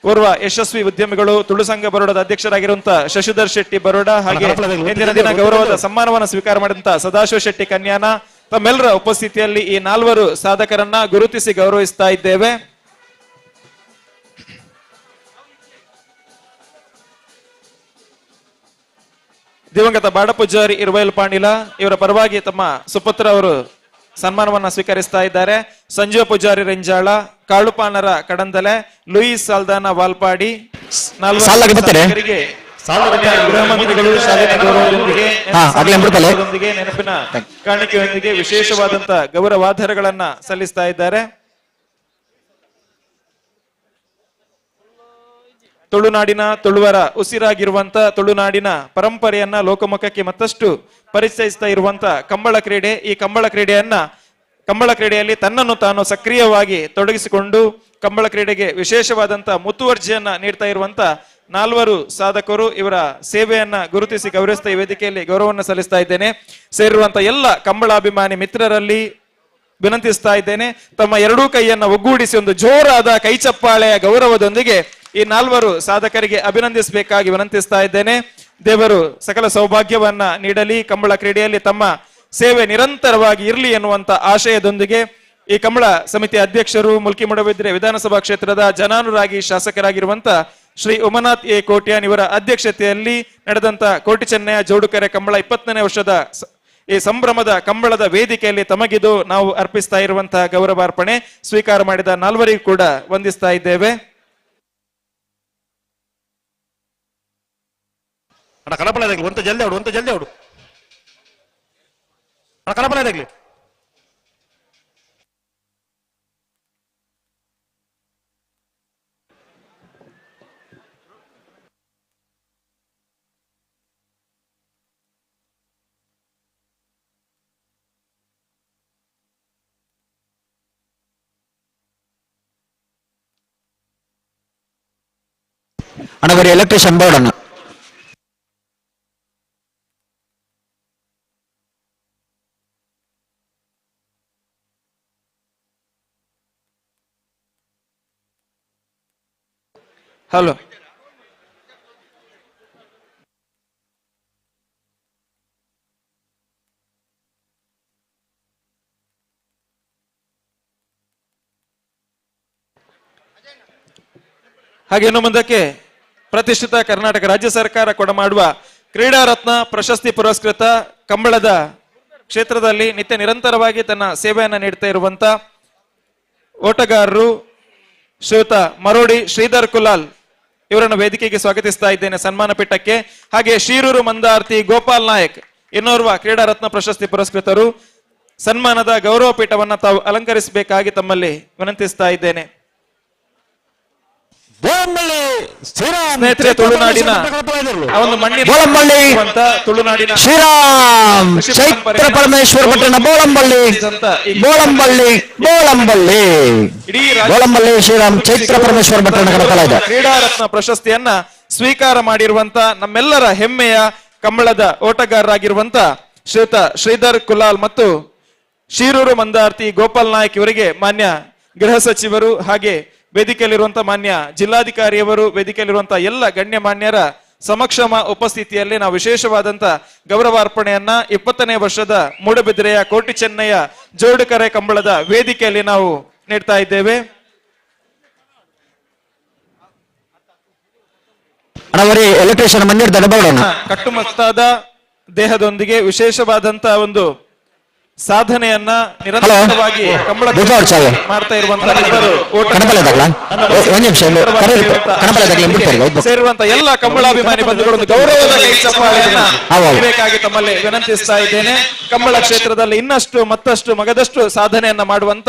ಓರ್ವ ಯಶಸ್ವಿ ಉದ್ಯಮಿಗಳು ತುಳು ಸಂಘ ಬರೋಡದ ಅಧ್ಯಕ್ಷರಾಗಿರುವಂತಹ ಶಶಿಧರ್ ಶೆಟ್ಟಿ ಬರೋಡ, ಹಾಗೆ ಇಂದಿನ ದಿನ ಗೌರವದ ಸಮ್ಮಾನವನ್ನು ಸ್ವೀಕಾರ ಮಾಡಿದಂತಹ ಸದಾಶಿವ ಶೆಟ್ಟಿ ಕನ್ಯಾನ ತಮ್ಮೆಲ್ಲರ ಉಪಸ್ಥಿತಿಯಲ್ಲಿ ಈ ನಾಲ್ವರು ಸಾಧಕರನ್ನ ಗುರುತಿಸಿ ಗೌರವಿಸ್ತಾ ಇದ್ದೇವೆ. ದಿವಂಗತ ಬಾಡಪೂಜಾರಿ ಇರುವೈಲ್ ಪಾಂಡಿಲ ಇವರ ಪರವಾಗಿ ತಮ್ಮ ಸುಪುತ್ರ ಅವರು ಸನ್ಮಾನವನ್ನ ಸ್ವೀಕರಿಸ್ತಾ ಇದ್ದಾರೆ. ಸಂಜೀವ ಪೂಜಾರಿ ರೆಂಜಾಳ, ಕಾಳುಪಾನರ ಕಡಂದಲೆ, ಲೂಯಿಸ್ ಸಾಲ್ದಾನ ವಾಲ್ಪಾಡಿ ನಾಲ್ವರು ಸಾಧಕರಿಗೆ ಗೃಹ ಮಂತ್ರಿಗಳು ಶಾಲಿನ ಗೌರವದೊಂದಿಗೆ ನೆನಪಿನ ಕಾಣಿಕೆಯೊಂದಿಗೆ ವಿಶೇಷವಾದಂತಹ ಗೌರವಾಧಾರಗಳನ್ನ ಸಲ್ಲಿಸ್ತಾ ಇದ್ದಾರೆ. ತುಳುನಾಡಿನ ತುಳುವರ ಉಸಿರಾಗಿರುವಂತ ತುಳುನಾಡಿನ ಪರಂಪರೆಯನ್ನ ಲೋಕಮುಖಕ್ಕೆ ಮತ್ತಷ್ಟು ಪರಿಚಯಿಸ್ತಾ ಇರುವಂತ ಕಂಬಳ ಕ್ರೀಡೆ. ಈ ಕಂಬಳ ಕ್ರೀಡೆಯನ್ನ ಕಂಬಳ ಕ್ರೀಡೆಯಲ್ಲಿ ತನ್ನನ್ನು ತಾನು ಸಕ್ರಿಯವಾಗಿ ತೊಡಗಿಸಿಕೊಂಡು ಕಂಬಳ ಕ್ರೀಡೆಗೆ ವಿಶೇಷವಾದಂತ ಮುತುವರ್ಜಿಯನ್ನ ನೀಡ್ತಾ ಇರುವಂತ ನಾಲ್ವರು ಸಾಧಕರು ಇವರ ಸೇವೆಯನ್ನ ಗುರುತಿಸಿ ಗೌರವಿಸ್ತಾ ಈ ವೇದಿಕೆಯಲ್ಲಿ ಗೌರವವನ್ನು ಸಲ್ಲಿಸ್ತಾ ಇದ್ದೇನೆ. ಸೇರಿರುವಂತ ಎಲ್ಲ ಕಂಬಳಾಭಿಮಾನಿ ಮಿತ್ರರಲ್ಲಿ ವಿನಂತಿಸ್ತಾ ಇದ್ದೇನೆ, ತಮ್ಮ ಎರಡೂ ಕೈಯನ್ನ ಒಗ್ಗೂಡಿಸಿ ಒಂದು ಜೋರಾದ ಕೈಚಪ್ಪಾಳೆಯ ಗೌರವದೊಂದಿಗೆ ಈ ನಾಲ್ವರು ಸಾಧಕರಿಗೆ ಅಭಿನಂದಿಸಬೇಕಾಗಿ ವಿನಂತಿಸ್ತಾ ಇದ್ದೇನೆ. ದೇವರು ಸಕಲ ಸೌಭಾಗ್ಯವನ್ನ ನೀಡಲಿ, ಕಂಬಳ ಕ್ರೀಡೆಯಲ್ಲಿ ತಮ್ಮ ಸೇವೆ ನಿರಂತರವಾಗಿ ಇರಲಿ ಎನ್ನುವಂತ ಆಶಯದೊಂದಿಗೆ ಈ ಕಂಬಳ ಸಮಿತಿ ಅಧ್ಯಕ್ಷರು ಮುಲ್ಕಿ ಮೂಡಬಿದ್ರೆ ವಿಧಾನಸಭಾ ಕ್ಷೇತ್ರದ ಜನಾನುರಾಗಿ ಶಾಸಕರಾಗಿರುವಂತ ಶ್ರೀ ಉಮನಾಥ್ ಎ ಕೋಟ್ಯಾನ್ ಇವರ ಅಧ್ಯಕ್ಷತೆಯಲ್ಲಿ ನಡೆದಂತ ಕೋಟಿ ಚೆನ್ನಯ ಜೋಡುಕೆರೆ ಕಂಬಳ 20ನೇ ವರ್ಷದ ಈ ಸಂಭ್ರಮದ ಕಂಬಳದ ವೇದಿಕೆಯಲ್ಲಿ ತಮಗಿದು ನಾವು ಅರ್ಪಿಸ್ತಾ ಇರುವಂತಹ ಗೌರವಾರ್ಪಣೆ ಸ್ವೀಕಾರ ಮಾಡಿದ ನಾಲ್ವರಿಗೂ ಕೂಡ ವಂದಿಸ್ತಾ ಇದ್ದೇವೆ. ಅಣ್ಣ ಕಣಪಲ ಒಂತ ಜಲ್ದಿ ಅವಡು, ಒಂತ ಜಲ್ದಿ ಅವಡು. ಅಣ್ಣ ಕಣಪಲ ಇದಾಗ್ಲಿ. ಅಣ್ಣ ಬರೀ ಎಲೆಕ್ಟ್ರಿಷಿಯನ್ ಬೋರ್ಡ್ ಅಣ್ಣ. ಹಲೋ. ಹಾಗೆ ಇನ್ನು ಮುಂದಕ್ಕೆ ಪ್ರತಿಷ್ಠಿತ ಕರ್ನಾಟಕ ರಾಜ್ಯ ಸರ್ಕಾರ ಕೊಡಮಾಡುವ ಕ್ರೀಡಾ ರತ್ನ ಪ್ರಶಸ್ತಿ ಪುರಸ್ಕೃತ ಕಂಬಳದ ಕ್ಷೇತ್ರದಲ್ಲಿ ನಿತ್ಯ ನಿರಂತರವಾಗಿ ತನ್ನ ಸೇವೆಯನ್ನು ನೀಡ್ತಾ ಇರುವಂತ ಓಟಗಾರರು ಶ್ರೀಯುತ ಮರೋಡಿ ಶ್ರೀಧರ್ ಕುಲಾಲ್ ಇವರನ್ನು ವೇದಿಕೆಗೆ ಸ್ವಾಗತಿಸ್ತಾ ಇದ್ದೇನೆ ಸನ್ಮಾನ ಪೀಠಕ್ಕೆ. ಹಾಗೆ ಶೀರೂರು ಮಂದಾರ್ತಿ ಗೋಪಾಲ್ ನಾಯಕ್ ಇನ್ನೋರ್ವ ಕ್ರೀಡಾ ರತ್ನ ಪ್ರಶಸ್ತಿ ಪುರಸ್ಕೃತರು ಸನ್ಮಾನದ ಗೌರವ ಪೀಠವನ್ನು ತಾವು ಅಲಂಕರಿಸಬೇಕಾಗಿ ತಮ್ಮಲ್ಲಿ ವಿನಂತಿಸ್ತಾ ಇದ್ದೇನೆ. ಸ್ನೇಹಿತರೆ, ತುಳುನಾಡಿನ ಒಂದು ಮಣ್ಣಿನ ತುಳುನಾಡಿನ ಶ್ರೀರಾಮ್ ಚೈತ್ರ ಪರಮೇಶ್ವರ ಪಟ್ಟಣ ಬೋಳಂಬಳ್ಳಿ ಬೋಳಂಬಳ್ಳಿ ಬೋಳಂಬಳ್ಳಿ ಬೋಳಂಬಳ್ಳಿ ಶ್ರೀರಾಮ್ ಚೈತ್ರ ಪರಮೇಶ್ವರ ಪಟ್ಟಣ ಕಡಕಲಾದ ಕ್ರೀಡಾ ರತ್ನ ಪ್ರಶಸ್ತಿಯನ್ನ ಸ್ವೀಕಾರ ಮಾಡಿರುವಂತ ನಮ್ಮೆಲ್ಲರ ಹೆಮ್ಮೆಯ ಕಂಬಳದ ಓಟಗಾರರಾಗಿರುವಂತ ಶ್ರೀಯುತ ಶ್ರೀಧರ್ ಕುಲಾಲ್ ಮತ್ತು ಶೀರೂರು ಮಂದಾರ್ತಿ ಗೋಪಾಲ್ ನಾಯಕ್ ಇವರಿಗೆ ಮಾನ್ಯ ಗೃಹ ಸಚಿವರು ಹಾಗೆ ವೇದಿಕೆಯಲ್ಲಿರುವಂತಹ ಮಾನ್ಯ ಜಿಲ್ಲಾಧಿಕಾರಿಯವರು, ವೇದಿಕೆಯಲ್ಲಿರುವಂತಹ ಎಲ್ಲ ಗಣ್ಯಮಾನ್ಯರ ಸಮಕ್ಷಮ ಉಪಸ್ಥಿತಿಯಲ್ಲಿ ನಾವು ವಿಶೇಷವಾದಂತ ಗೌರವಾರ್ಪಣೆಯನ್ನ 20ನೇ ವರ್ಷದ ಮೂಡಬಿದಿರೆಯ ಕೋಟಿ ಚೆನ್ನಯ್ಯ ಜೋಡುಕರೆ ಕಂಬಳದ ವೇದಿಕೆಯಲ್ಲಿ ನಾವು ನೀಡ್ತಾ ಇದ್ದೇವೆ. ಕಟ್ಟುಮಸ್ತಾದ ದೇಹದೊಂದಿಗೆ ವಿಶೇಷವಾದಂತ ಒಂದು ಸಾಧನೆಯನ್ನ ನಿರಂತರವಾಗಿ ಕಂಬಳ ಮಾಡ್ತಾ ಇರುವಂತಹ ಸೇರುವಂತ ಎಲ್ಲ ಕಂಬಳಾಭಿಮಾನಿ ಬಂಧುಗಳನ್ನು ಗೌರವದ ಕೈ ಚಪ್ಪಾಳೆಯನ್ನ ಬೇಕಾಗಿ ತಮ್ಮಲ್ಲಿ ವಿನಂತಿಸ್ತಾ ಇದ್ದೇನೆ. ಕಂಬಳ ಕ್ಷೇತ್ರದಲ್ಲಿ ಇನ್ನಷ್ಟು ಮತ್ತಷ್ಟು ಮಗದಷ್ಟು ಸಾಧನೆಯನ್ನ ಮಾಡುವಂತ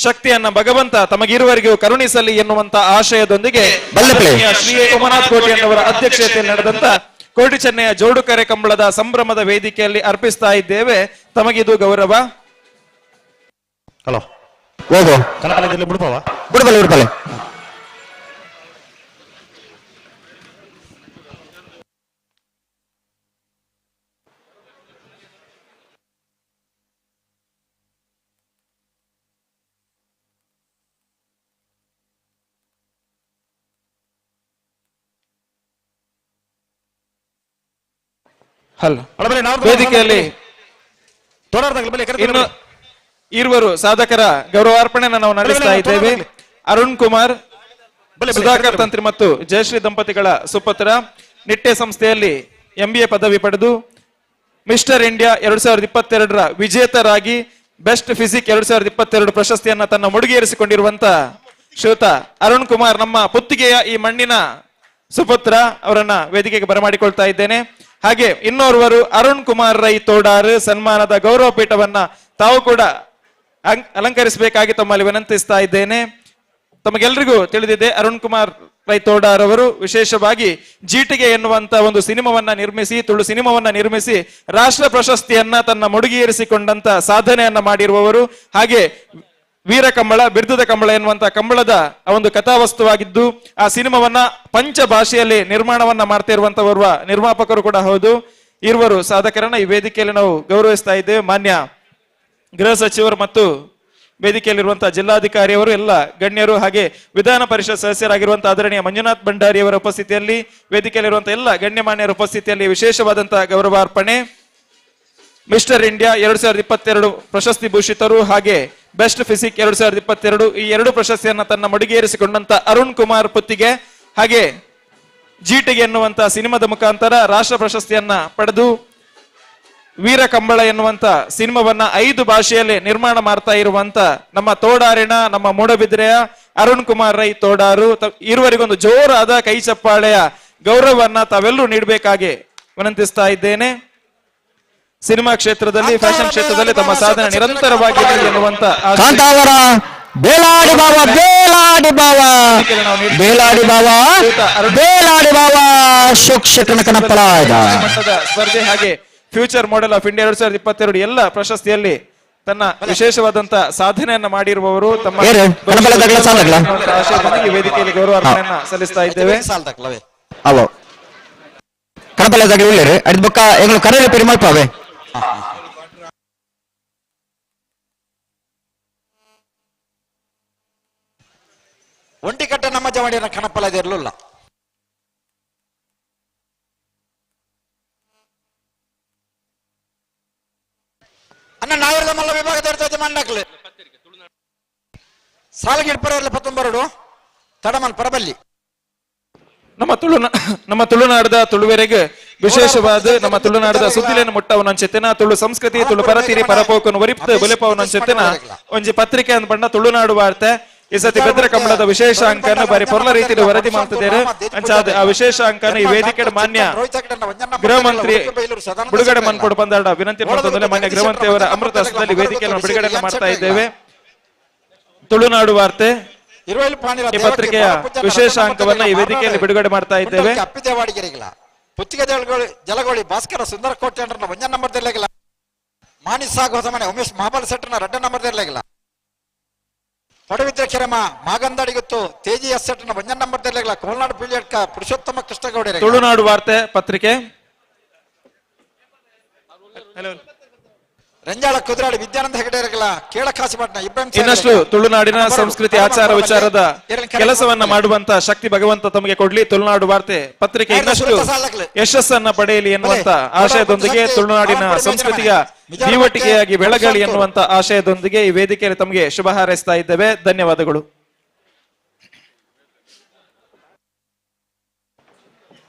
ಶಕ್ತಿಯನ್ನ ಭಗವಂತ ತಮಗಿರುವವರೆಗೂ ಕರುಣಿಸಲಿ ಎನ್ನುವಂತ ಆಶಯದೊಂದಿಗೆ ಶ್ರೀ ಉಮನಾಥ್ ಕೋಟಿಯನ್ನವರ ಅಧ್ಯಕ್ಷತೆಯಲ್ಲಿ ನಡೆದಂತ ಕೋಟಿ ಚೆನ್ನಯ್ಯ ಜೋಡುಕರೆ ಕಂಬಳದ ಸಂಭ್ರಮದ ವೇದಿಕೆಯಲ್ಲಿ ಅರ್ಪಿಸ್ತಾ ಇದ್ದೇವೆ. ತಮಗಿದು ಗೌರವ. ಹಲೋ, ಹಲೋ, ವೇದಿಕೆಯಲ್ಲಿ ಇನ್ನು ಇರುವರು ಸಾಧಕರ ಗೌರವಾರ್ಪಣೆಯನ್ನು ನಾವು ನಡೆಸ್ತಾ ಇದ್ದೇವೆ. ಅರುಣ್ ಕುಮಾರ್, ಸುಧಾಕರ್ ತಂತ್ರಿ ಮತ್ತು ಜಯಶ್ರೀ ದಂಪತಿಗಳ ಸುಪುತ್ರ, ನಿಟ್ಟೆ ಸಂಸ್ಥೆಯಲ್ಲಿ MBA ಪದವಿ ಪಡೆದು ಮಿಸ್ಟರ್ ಇಂಡಿಯಾ 2022ರ ವಿಜೇತರಾಗಿ ಬೆಸ್ಟ್ ಫಿಸಿಕ್ 2022 ಪ್ರಶಸ್ತಿಯನ್ನ ತನ್ನ ಮುಡುಗೇರಿಸಿಕೊಂಡಿರುವಂತ ಶ್ರೀಯುತ ಅರುಣ್ ಕುಮಾರ್ ನಮ್ಮ ಪುತ್ತಿಗೆಯ ಈ ಮಣ್ಣಿನ ಸುಪುತ್ರ ಅವರನ್ನ ವೇದಿಕೆಗೆ ಬರಮಾಡಿಕೊಳ್ತಾ ಇದ್ದೇನೆ. ಹಾಗೆ ಇನ್ನೋರ್ವರು ಅರುಣ್ ಕುಮಾರ್ ರೈ ತೋಡಾರ್ ಸನ್ಮಾನದ ಗೌರವ ಪೀಠವನ್ನ ತಾವು ಕೂಡ ಅಲಂಕರಿಸಬೇಕಾಗಿ ತಮ್ಮಲ್ಲಿ ವಿನಂತಿಸ್ತಾ ಇದ್ದೇನೆ. ತಮಗೆಲ್ರಿಗೂ ತಿಳಿದಿದೆ, ಅರುಣ್ ಕುಮಾರ್ ರೈ ತೋಡಾರ್ ಅವರು ವಿಶೇಷವಾಗಿ ಜೀಟಿಗೆ ಎನ್ನುವಂತ ಒಂದು ಸಿನಿಮಾವನ್ನ ನಿರ್ಮಿಸಿ, ತುಳು ಸಿನಿಮಾವನ್ನ ನಿರ್ಮಿಸಿ ರಾಷ್ಟ್ರ ಪ್ರಶಸ್ತಿಯನ್ನ ತನ್ನ ಮುಡುಗಿಯೇರಿಸಿಕೊಂಡಂತ ಸಾಧನೆಯನ್ನ ಮಾಡಿರುವವರು. ಹಾಗೆ ವೀರ ಕಂಬಳ, ಬಿರ್ದದ ಕಂಬಳ ಎನ್ನುವಂತ ಕಂಬಳದ ಒಂದು ಕಥಾವಸ್ತುವಾಗಿದ್ದು ಆ ಸಿನಿಮಾವನ್ನ ಪಂಚ ಭಾಷೆಯಲ್ಲಿ ನಿರ್ಮಾಣವನ್ನ ಮಾಡ್ತಾ ಇರುವಂತವರ್ವ ನಿರ್ಮಾಪಕರು ಕೂಡ ಹೌದು. ಇರುವರು ಸಾಧಕರನ್ನ ಈ ವೇದಿಕೆಯಲ್ಲಿ ನಾವು ಗೌರವಿಸ್ತಾ ಇದ್ದೇವೆ. ಮಾನ್ಯ ಗೃಹ ಸಚಿವರು ಮತ್ತು ವೇದಿಕೆಯಲ್ಲಿರುವಂತಹ ಜಿಲ್ಲಾಧಿಕಾರಿಯವರು, ಎಲ್ಲ ಗಣ್ಯರು, ಹಾಗೆ ವಿಧಾನ ಪರಿಷತ್ ಸದಸ್ಯರಾಗಿರುವಂತಹ ಆದರಣೀಯ ಮಂಜುನಾಥ್ ಭಂಡಾರಿಯವರ ಉಪಸ್ಥಿತಿಯಲ್ಲಿ, ವೇದಿಕೆಯಲ್ಲಿರುವಂತಹ ಎಲ್ಲ ಗಣ್ಯಮಾನ್ಯರ ಉಪಸ್ಥಿತಿಯಲ್ಲಿ ವಿಶೇಷವಾದಂತಹ ಗೌರವಾರ್ಪಣೆ. ಮಿಸ್ಟರ್ ಇಂಡಿಯಾ 2022 ಪ್ರಶಸ್ತಿ ಭೂಷಿತರು ಹಾಗೆ ಬೆಸ್ಟ್ ಫಿಸಿಕ್ 2022 ಈ ಎರಡು ಪ್ರಶಸ್ತಿಯನ್ನ ತನ್ನ ಮಡಿಗೇರಿಸಿಕೊಂಡಂತ ಅರುಣ್ ಕುಮಾರ್ ಪುತ್ತಿಗೆ, ಹಾಗೆ ಜೀಟಿಗೆ ಎನ್ನುವಂತ ಸಿನಿಮಾದ ಮುಖಾಂತರ ರಾಷ್ಟ್ರ ಪ್ರಶಸ್ತಿಯನ್ನ ಪಡೆದು ವೀರ ಕಂಬಳ ಎನ್ನುವಂತ ಸಿನಿಮಾವನ್ನ 5 ಭಾಷೆಯಲ್ಲಿ ನಿರ್ಮಾಣ ಮಾಡ್ತಾ ಇರುವಂತ ನಮ್ಮ ತೋಡಾರಿನ, ನಮ್ಮ ಮೂಡಬಿದ್ರೆಯ ಅರುಣ್ ಕುಮಾರ್ ರೈ ತೋಡಾರು ಇರುವರಿಗೊಂದು ಜೋರಾದ ಕೈ ಚಪ್ಪಾಳೆಯ ಗೌರವವನ್ನ ತಾವೆಲ್ಲರೂ ನೀಡಬೇಕಾಗಿ ವಿನಂತಿಸ್ತಾ ಇದ್ದೇನೆ. ಸಿನಿಮಾ ಕ್ಷೇತ್ರದಲ್ಲಿ, ಫ್ಯಾಷನ್ ಕ್ಷೇತ್ರದಲ್ಲಿ ತಮ್ಮ ಸಾಧನೆ ನಿರಂತರವಾಗಿ ಎನ್ನುವಂತ ಕಾಂತಾವರ ಬೇಲಾಡಿ ಬಾವ, ಬೇಲಾಡಿ ಬಾವ, ಬೇಲಾಡಿ ಬಾವ, ಬೇಲಾಡಿ ಬಾವ ಅಶೋಕ್ ಶೆಟ್ಟನ ಕನಪ್ಪಳ ಮಟ್ಟದ ಸ್ಪರ್ಧೆ ಹಾಗೆ ಫ್ಯೂಚರ್ ಮಾಡೆಲ್ ಆಫ್ ಇಂಡಿಯಾ 2022 ಎಲ್ಲ ಪ್ರಶಸ್ತಿಯಲ್ಲಿ ತನ್ನ ವಿಶೇಷವಾದಂತ ಸಾಧನೆಯನ್ನ ಮಾಡಿರುವವರು ತಮ್ಮ ಆಶಯದೊಂದಿಗೆ ವೇದಿಕೆಯಲ್ಲಿ ಗೌರವಾರ್ಪಣೆಯನ್ನ ಸಲ್ಲಿಸ್ತಾ ಇದ್ದೇವೆ. ಒಂಟಿಕಟ್ಟ ನಮ್ಮ ಜವಡಿನ ಕಣಪಲದಿರಲಿಲ್ಲ. ಅಣ್ಣ ನಾಯರದ ಮಲ್ಲ ವಿಭಾಗದ ಯಜಮಾನಕ್ಲೆ ಸಾಲಗಿಡ್ ಪರಲ್ಲ ಪತ್ತೊಂಬರಡು ತಡಮನ್ ಪರಬಲ್ಲಿ. ನಮ್ಮ ತುಳುನಾಡದ ತುಳುವೆರೆಗೆ ವಿಶೇಷವಾದ ನಮ್ಮ ತುಳುನಾಡದ ಸುದ್ದಿಲೇನು ಮುಟ್ಟವನಂಚೆತ್ತಿನ ತುಳು ಸಂಸ್ಕೃತಿ, ತುಳು ಪರತಿರಿ ಪರಪೋಕನು ಒರಿಪ್ತು ಬುಲೆಪವನಂಚೆತ್ತಿನ ಒಂಜಿ ಪತ್ರಿಕೆ ಅಂದ್ ಬಣ್ಣ ತುಳುನಾಡು ವಾರ್ತೆ. ಈ ಸತಿ ಬೆದ್ರ ಕಂಬಳದ ವಿಶೇಷ ಅಂಕನ ಬಾರಿ ಪೊರ್ಲ ರೀತಿಯಲ್ಲಿ ವರದಿ ಮಾಡ್ತಿದ್ದಾರೆ. ಅಂಚಾದ ಆ ವಿಶೇಷ ಅಂಕನ ಈ ವೇದಿಕೆ ಮಾನ್ಯ ಗೃಹ ಮಂತ್ರಿ ಬಿಡುಗಡೆ ಮನ್ಕೊಡು ಬಂದಾಡ ವಿನಂತಿ ಮಾಡ್ತಂದ್ರೆ ಮಾನ್ಯ ಗೃಹ ಮಂತ್ರಿಯವರ ಅಮೃತ ಹಸ್ತದಲ್ಲಿ ವೇದಿಕೆಯನ್ನು ಬಿಡುಗಡೆ ಮಾಡ್ತಾ ಇದ್ದೇವೆ. ತುಳುನಾಡು ವಾರ್ತೆ ಈ ಪತ್ರಿಕೆಯ ವಿಶೇಷ ಅಂಕವನ್ನ ಈ ವೇದಿಕೆಯಲ್ಲಿ ಬಿಡುಗಡೆ ಮಾಡ್ತಾ ಇದ್ದೇವೆ. ಪುತ್ತಿಗೆ ಜಲಗೋಳಿ ಭಾಸ್ಕರ ಸುಂದರ ಕೋಟೆ ಒಂಜ ನಂಬರ್ ದೆಲ್ಲೆಗಿಲ್ಲ. ಮಾಣಿ ಸಾಗು ಹೊಸಮನೆ ಉಮೇಶ್ ಮಹಾಬಲ ಸೆಟ್ಟರ್ನ ರಡ್ಡ ನಂಬರ್ ದೆಲ್ಲೆಗಿಲ್ಲ. ಪಡವಿದ್ರ ಕೆರಮ ಮಾಗಂದಾಡಿಗುತ್ತು ತೇಜಿ ಎಸ್ ಸೆಟ್ಟರ್ನ ಒಂಜ ನಂಬರ್ ದೆಲ್ಲೆಗಿಲ್ಲ. ಕೋಲ್ನಾಡು ಪಿಳಿಯಡ್ಕ ಪುರುಷೋತ್ತಮ ಕೃಷ್ಣಗೌಡ. ತುಳುನಾಡು ವಾರ್ತೆ ಪತ್ರಿಕೆ. ರಂಜಾಳ ಕುದುರಾಡಿ ವಿದ್ಯಾನಂದ ಹೆಗಡೆರಗಲ ಕೇಳಕಾಸಿಪಟ್ಟಣ ಇಬ್ರಾಹಿಂ. ಇನ್ನಷ್ಟು ತುಳುನಾಡಿನ ಸಂಸ್ಕೃತಿ ಆಚಾರ ವಿಚಾರದ ಕೆಲಸವನ್ನ ಮಾಡುವಂತ ಶಕ್ತಿ ಭಗವಂತ ತಮಗೆ ಕೊಡ್ಲಿ. ತುಳುನಾಡು ವಾರ್ತೆ ಪತ್ರಿಕೆ ಇನ್ನಷ್ಟು ಯಶಸ್ಸನ್ನ ಪಡೆಯಲಿ ಎನ್ನುವಂತ ಆಶಯದೊಂದಿಗೆ, ತುಳುನಾಡಿನ ಸಂಸ್ಕೃತಿಯ ದೀವಟಿಕೆಯಾಗಿ ಬೆಳಗಲಿ ಎನ್ನುವಂತ ಆಶಯದೊಂದಿಗೆ ಈ ವೇದಿಕೆಯಲ್ಲಿ ತಮಗೆ ಶುಭ ಹಾರೈಸ್ತಾ ಇದ್ದೇವೆ. ಧನ್ಯವಾದಗಳು.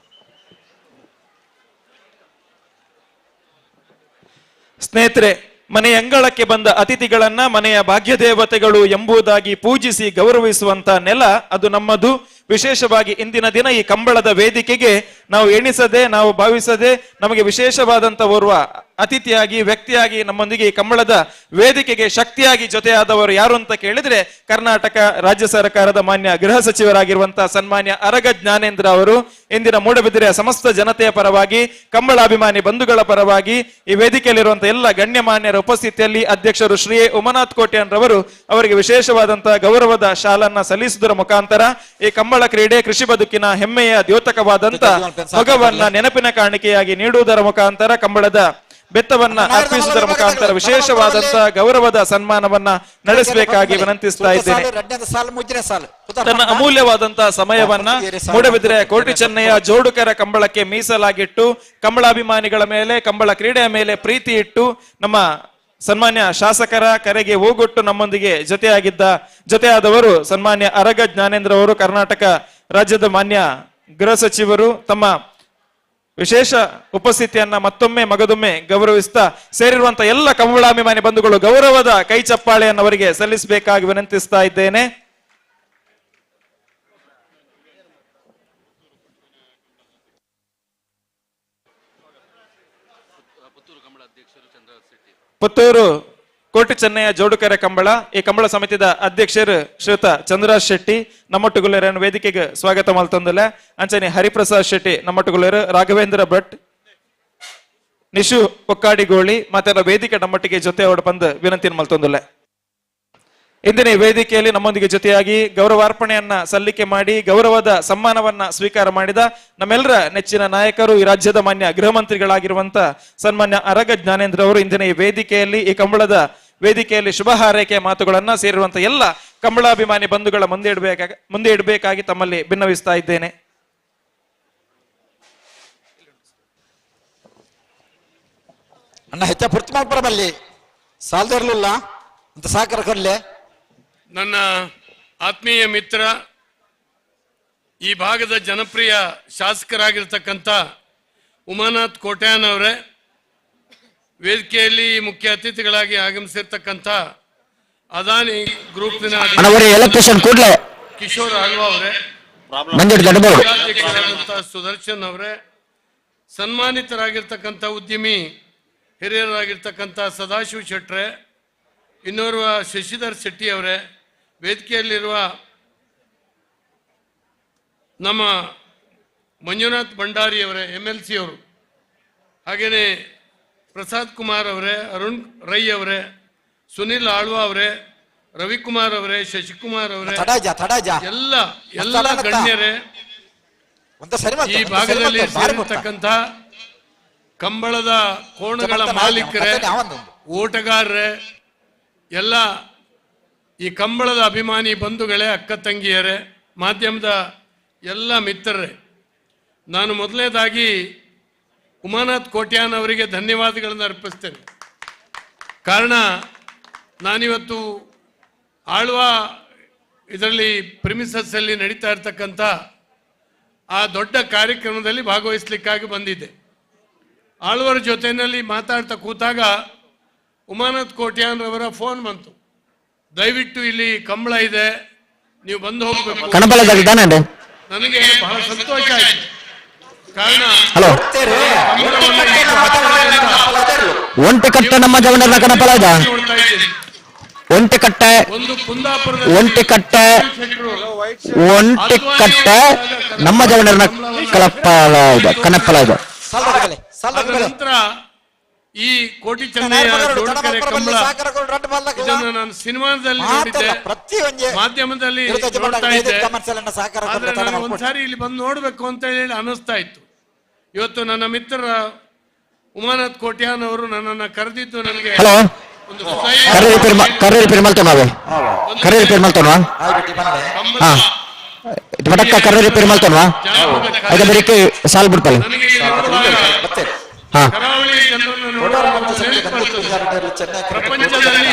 ಸ್ನೇಹಿತರೆ, ಮನೆಯ ಅಂಗಳಕ್ಕೆ ಬಂದ ಅತಿಥಿಗಳನ್ನ ಮನೆಯ ಭಾಗ್ಯದೇವತೆಗಳು ಎಂಬುದಾಗಿ ಪೂಜಿಸಿ ಗೌರವಿಸುವಂತ ನೆಲ ಅದು ನಮ್ಮದು. ವಿಶೇಷವಾಗಿ ಇಂದಿನ ದಿನ ಈ ಕಂಬಳದ ವೇದಿಕೆಗೆ ನಾವು ಎಣಿಸದೆ, ನಾವು ಭಾವಿಸದೆ, ನಮಗೆ ವಿಶೇಷವಾದಂತ ಓರ್ವ ಅತಿಥಿಯಾಗಿ, ವ್ಯಕ್ತಿಯಾಗಿ ನಮ್ಮೊಂದಿಗೆ ಈ ಕಂಬಳದ ವೇದಿಕೆಗೆ ಶಕ್ತಿಯಾಗಿ ಜೊತೆಯಾದವರು ಯಾರು ಅಂತ ಕೇಳಿದ್ರೆ ಕರ್ನಾಟಕ ರಾಜ್ಯ ಸರ್ಕಾರದ ಮಾನ್ಯ ಗೃಹ ಸಚಿವರಾಗಿರುವಂತಹ ಸನ್ಮಾನ್ಯ ಅರಗ ಜ್ಞಾನೇಂದ್ರ ಅವರು ಇಂದಿನ ಮೂಡಬಿದಿರೆಯ ಸಮಸ್ತ ಜನತೆಯ ಪರವಾಗಿ, ಕಂಬಳಾಭಿಮಾನಿ ಬಂಧುಗಳ ಪರವಾಗಿ, ಈ ವೇದಿಕೆಯಲ್ಲಿರುವಂತಹ ಎಲ್ಲ ಗಣ್ಯಮಾನ್ಯರ ಉಪಸ್ಥಿತಿಯಲ್ಲಿ ಅಧ್ಯಕ್ಷರು ಶ್ರೀ ಉಮನಾಥ್ ಕೋಟ್ಯಾನ್ ರವರು ಅವರಿಗೆ ವಿಶೇಷವಾದಂತಹ ಗೌರವದ ಶಾಲನ್ನ ಸಲ್ಲಿಸುವುದರ ಮುಖಾಂತರ ಈ ಕಂಬಳ ಕ್ರೀಡೆ ಕೃಷಿ ಬದುಕಿನ ಹೆಮ್ಮೆಯ ದ್ಯೋತಕವಾದಂತ ಮೊಗವನ್ನ ನೆನಪಿನ ಕಾಣಿಕೆಯಾಗಿ ನೀಡುವುದರ ಮುಖಾಂತರ ಕಂಬಳದ ಬೆತ್ತವನ್ನ ಅರ್ಪಿಸುವುದರ ಮುಖಾಂತರ ವಿಶೇಷವಾದಂತಹ ಗೌರವದ ಸನ್ಮಾನವನ್ನ ನಡೆಸಬೇಕಾಗಿ ವಿನಂತಿಸ್ತಾ ಇದ್ದೇನೆ. ತನ್ನ ಅಮೂಲ್ಯವಾದಂತಹ ಸಮಯವನ್ನ ಮೂಡಬಿದಿರೆ ಕೋಟಿ ಚೆನ್ನಯ್ಯ ಜೋಡುಕರ ಕಂಬಳಕ್ಕೆ ಮೀಸಲಾಗಿಟ್ಟು, ಕಂಬಳಾಭಿಮಾನಿಗಳ ಮೇಲೆ, ಕಂಬಳ ಕ್ರೀಡೆಯ ಮೇಲೆ ಪ್ರೀತಿ ಇಟ್ಟು, ನಮ್ಮ ಸನ್ಮಾನ್ಯ ಶಾಸಕರ ಕರೆಗೆ ಓಗೊಟ್ಟು ನಮ್ಮೊಂದಿಗೆ ಜೊತೆಯಾದವರು ಸನ್ಮಾನ್ಯ ಅರಗ ಜ್ಞಾನೇಂದ್ರ ಅವರು, ಕರ್ನಾಟಕ ರಾಜ್ಯದ ಮಾನ್ಯ ಗೃಹ ಸಚಿವರು. ತಮ್ಮ ವಿಶೇಷ ಉಪಸ್ಥಿತಿಯನ್ನ ಮತ್ತೊಮ್ಮೆ ಮಗದೊಮ್ಮೆ ಗೌರವಿಸ್ತಾ ಸೇರಿರುವಂತಹ ಎಲ್ಲ ಕಂಬಳಾಭಿಮಾನಿ ಬಂಧುಗಳು ಗೌರವದ ಕೈ ಚಪ್ಪಾಳೆಯನ್ನು ಅವರಿಗೆ ಸಲ್ಲಿಸಬೇಕಾಗಿ ವಿನಂತಿಸ್ತಾ ಇದ್ದೇನೆ. ಪುತ್ತೂರು ಕೋಟಿ ಚೆನ್ನಯ್ಯ ಜೋಡುಕೆರೆ ಕಂಬಳ, ಈ ಕಂಬಳ ಸಮಿತಿದ ಅಧ್ಯಕ್ಷರು ಶ್ರೀಯುತ ಚಂದ್ರರಾಜ್ ಶೆಟ್ಟಿ ನಮ್ಮೊಟ್ಟುಗುಲೇರನ್ನು ವೇದಿಕೆಗೆ ಸ್ವಾಗತ ಮಲ್ತೊಂದುಲೆ. ಅಂಚನೆ ಹರಿಪ್ರಸಾದ್ ಶೆಟ್ಟಿ ನಮ್ಮೊಟ್ಟುಗುಲೇರು, ರಾಘವೇಂದ್ರ ಭಟ್, ನಿಶು ಒಕ್ಕಾಡಿಗೋಳಿ ಮತ್ತೆಲ್ಲ ವೇದಿಕೆ ನಮ್ಮೊಟ್ಟಿಗೆ ಜೊತೆ ಅವಳು ಬಂದು ವಿನಂತಿ ಮಲ್ತೊಂದುಲೆ. ಇಂದಿನ ವೇದಿಕೆಯಲ್ಲಿ ನಮ್ಮೊಂದಿಗೆ ಜೊತೆಯಾಗಿ ಗೌರವಾರ್ಪಣೆಯನ್ನ ಸಲ್ಲಿಕೆ ಮಾಡಿ ಗೌರವದ ಸಮ್ಮಾನವನ್ನ ಸ್ವೀಕಾರ ಮಾಡಿದ ನಮ್ಮೆಲ್ಲರ ನೆಚ್ಚಿನ ನಾಯಕರು, ಈ ರಾಜ್ಯದ ಮಾನ್ಯ ಗೃಹ ಮಂತ್ರಿಗಳಾಗಿರುವಂತ ಸನ್ಮಾನ್ಯ ಅರಗ ಜ್ಞಾನೇಂದ್ರ ಅವರು ಇಂದಿನ ಈ ವೇದಿಕೆಯಲ್ಲಿ, ಈ ಕಂಬಳದ ವೇದಿಕೆಯಲ್ಲಿ ಶುಭ ಹಾರೈಕೆಯ ಮಾತುಗಳನ್ನ ಸೇರಿರುವಂತ ಎಲ್ಲ ಕಂಬಳಾಭಿಮಾನಿ ಬಂಧುಗಳ ಮುಂದೆ ಇಡಬೇಕಾಗಿ ತಮ್ಮಲ್ಲಿ ಭಿನ್ನವಿಸ್ತಾ ಇದ್ದೇನೆ. ಅಣ್ಣ ಹೆಚ್ಚ ಪುರ್ತಿ ಮಾಡ್ಬರಬಲ್ಲಿ ಸಾಲದಿರ್ಲಿಲ್ಲ ಅಂತ ಸಾಕರ ಕೊಡ್ಲೆ. ನನ್ನ ಆತ್ಮೀಯ ಮಿತ್ರ, ಈ ಭಾಗದ ಜನಪ್ರಿಯ ಶಾಸಕರಾಗಿರ್ತಕ್ಕಂಥ ಉಮಾನಾಥ್ ಕೋಟ್ಯಾನ್ ಅವರೇ, ವೇದಿಕೆಯಲ್ಲಿ ಮುಖ್ಯ ಅತಿಥಿಗಳಾಗಿ ಆಗಮಿಸಿರ್ತಕ್ಕಂಥ ಅದಾನಿ ಗ್ರೂಪ್ನ ಕಿಶೋರ್ ಆಳ್ವಾ ಅವರೇ, ಸುದರ್ಶನ್ ಅವರೇ, ಸನ್ಮಾನಿತರಾಗಿರ್ತಕ್ಕಂಥ ಉದ್ಯಮಿ ಹಿರಿಯರಾಗಿರ್ತಕ್ಕಂಥ ಸದಾಶಿವ ಶೆಟ್ರೆ, ಇನ್ನೋರ್ವ ಶಶಿಧರ್ ಶೆಟ್ಟಿ ಅವರೇ, ವೇದಿಕೆಯಲ್ಲಿರುವ ನಮ್ಮ ಮಂಜುನಾಥ್ ಭಂಡಾರಿ ಅವರೇ, MLC ಅವರು, ಹಾಗೆಯೇ ಪ್ರಸಾದ್ ಕುಮಾರ್ ಅವರೇ, ಅರುಣ್ ರೈ ಅವರೇ, ಸುನಿಲ್ ಆಳ್ವಾ ಅವರೇ, ರವಿಕುಮಾರ್ ಅವರೇ, ಶಶಿಕುಮಾರ್ ಅವರೇ, ಎಲ್ಲ ಎಲ್ಲ ಗಣ್ಯರೇ, ಈ ಭಾಗದಲ್ಲಿ ಸೇರಿರ್ತಕ್ಕಂಥ ಕಂಬಳದ ಕೋಣಗಳ ಮಾಲೀಕರೇ, ಓಟಗಾರರೇ, ಎಲ್ಲ ಈ ಕಂಬಳದ ಅಭಿಮಾನಿ ಬಂಧುಗಳೇ, ಅಕ್ಕ ತಂಗಿಯರೇ, ಮಾಧ್ಯಮದ ಎಲ್ಲ ಮಿತ್ರರೇ, ನಾನು ಮೊದಲನೇದಾಗಿ ಉಮಾನಾಥ್ ಕೋಟ್ಯಾನ್ ಅವರಿಗೆ ಧನ್ಯವಾದಗಳನ್ನು ಅರ್ಪಿಸ್ತೇನೆ. ಕಾರಣ ನಾನಿವತ್ತು ಆಳ್ವ ಇದರಲ್ಲಿ ಪ್ರಿಮಿಸಸ್ಸಲ್ಲಿ ನಡೀತಾ ಇರ್ತಕ್ಕಂಥ ಆ ದೊಡ್ಡ ಕಾರ್ಯಕ್ರಮದಲ್ಲಿ ಭಾಗವಹಿಸಲಿಕ್ಕಾಗಿ ಬಂದಿದ್ದೆ. ಆಳ್ವರ ಜೊತೆಯಲ್ಲಿ ಮಾತಾಡ್ತಾ ಕೂತಾಗ ಉಮಾನಾಥ್ ಕೋಟ್ಯಾನ್ರವರ ಫೋನ್ ಬಂತು, ದಯವಿಟ್ಟು ಇಲ್ಲಿ ಕಂಬಳ ಇದೆ, ನೀವು ಬಂದು ಹೋಗಬೇಕು. ನನಗೆ ಬಹಳ ಸಂತೋಷ ಆಯ್ತು. ಕಾರಣ ಹಲೋ ಒಂಟೆಕಟ್ಟೆ ನಮ್ಮ ಜವನರ ಕಣಪಲಾದ ಒಂಟೆಕಟ್ಟೆ ಒಂಟೆಕಟ್ಟೆ ಒಂಟೆಕಟ್ಟೆ ನಮ್ಮ ಜವನರ ಕಲಪಲಾದ ಕಣಪಲಾದ. ನಂತರ ಈ ಕೋಟಿ ಚೆನ್ನಯ್ಯ ಜೋಡುಕರೆ ಕಂಬಳ ಇದನ್ನು ನಾನು ಸಿನಿಮಾದಲ್ಲಿ ನೋಡಿದ್ದೆ, ಮಾಧ್ಯಮದಲ್ಲಿ ನೋಡ್ತಾ ಇದ್ದೆ. ಆದ್ರೆ ನಾನು ಒಂದ್ಸಾರಿ ಇಲ್ಲಿ ಬಂದು ನೋಡ್ಬೇಕು ಅಂತ ಹೇಳಿ ಅನಿಸ್ತಾ ಇತ್ತು. ಇವತ್ತು ನನ್ನ ಮಿತ್ರರ ಉಮಾನಾಥ್ ಕೋಟ್ಯಾನ್ ಅವರು ನನ್ನನ್ನು ಕರೆದಿದ್ದು ನನಗೆ ಒಂದು ಕರಾವಳಿ ಜನರನ್ನು ಪ್ರಪಂಚದಲ್ಲಿ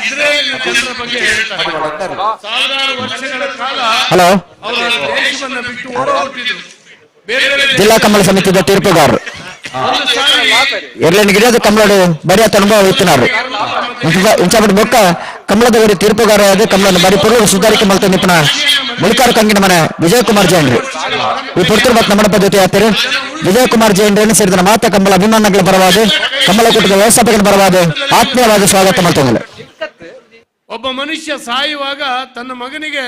ಇಸ್ರೇಲ್ ಜನರ ಬಗ್ಗೆ ಹೇಳ್ತಾರೆ. ಸಾವಿರಾರು ವರ್ಷಗಳ ಕಾಲ ಅವರ ದೇಶವನ್ನು ಬಿಟ್ಟು ಓಡೋಗ್ಬಿಟ್ಟಿದ್ರು. ಬೇರೆ ಬೇರೆ ಜಿಲ್ಲಾ ಕಂಬಳ ಸಮಿತಿಯ ತೀರ್ಪುಗಾರರು ಎರ್ಲೆನ್ ಗಿಡದ ಕಮಲಡು ಬರಿಯ ಅನುಭವ ಇತ್ತಿನಾರು ಇಂಚಾಪಟ್ಟು ಬೊಕ್ಕ ಕಮಲದ ಊರಿ ತೀರ್ಪುಗಾರ ಕಮಲನ್ನು ಬರಿ ಪುರು ಸುಧಾರಿಕೆ ಮಲ್ತ ನಿಪುಣ ಮುಳಿಕಾರ ಕಂಗಿನ ಮನೆ ವಿಜಯಕುಮಾರ್ ಜೈನ್ರಿ ಈ ಪುರ್ತೂರು ಬತ್ ನಮ್ಮಡ ಪದ್ಧತಿ ಆತರು ವಿಜಯಕುಮಾರ್ ಜೈನ್ರನ್ನು ಸೇರಿದ ಮಾತ ಕಮಲ ಅಭಿಮಾನಗಳ ಪರವಾದ ಕಮಲ ಕೂಟದ ವ್ಯವಸ್ಥಾಪಕರ ಪರವಾದ ಆತ್ಮೀಯವಾದ ಸ್ವಾಗತ ಮಾಡ್ತಂಗಿಲ್ಲ. ಒಬ್ಬ ಮನುಷ್ಯ ಸಾಯುವಾಗ ತನ್ನ ಮಗನಿಗೆ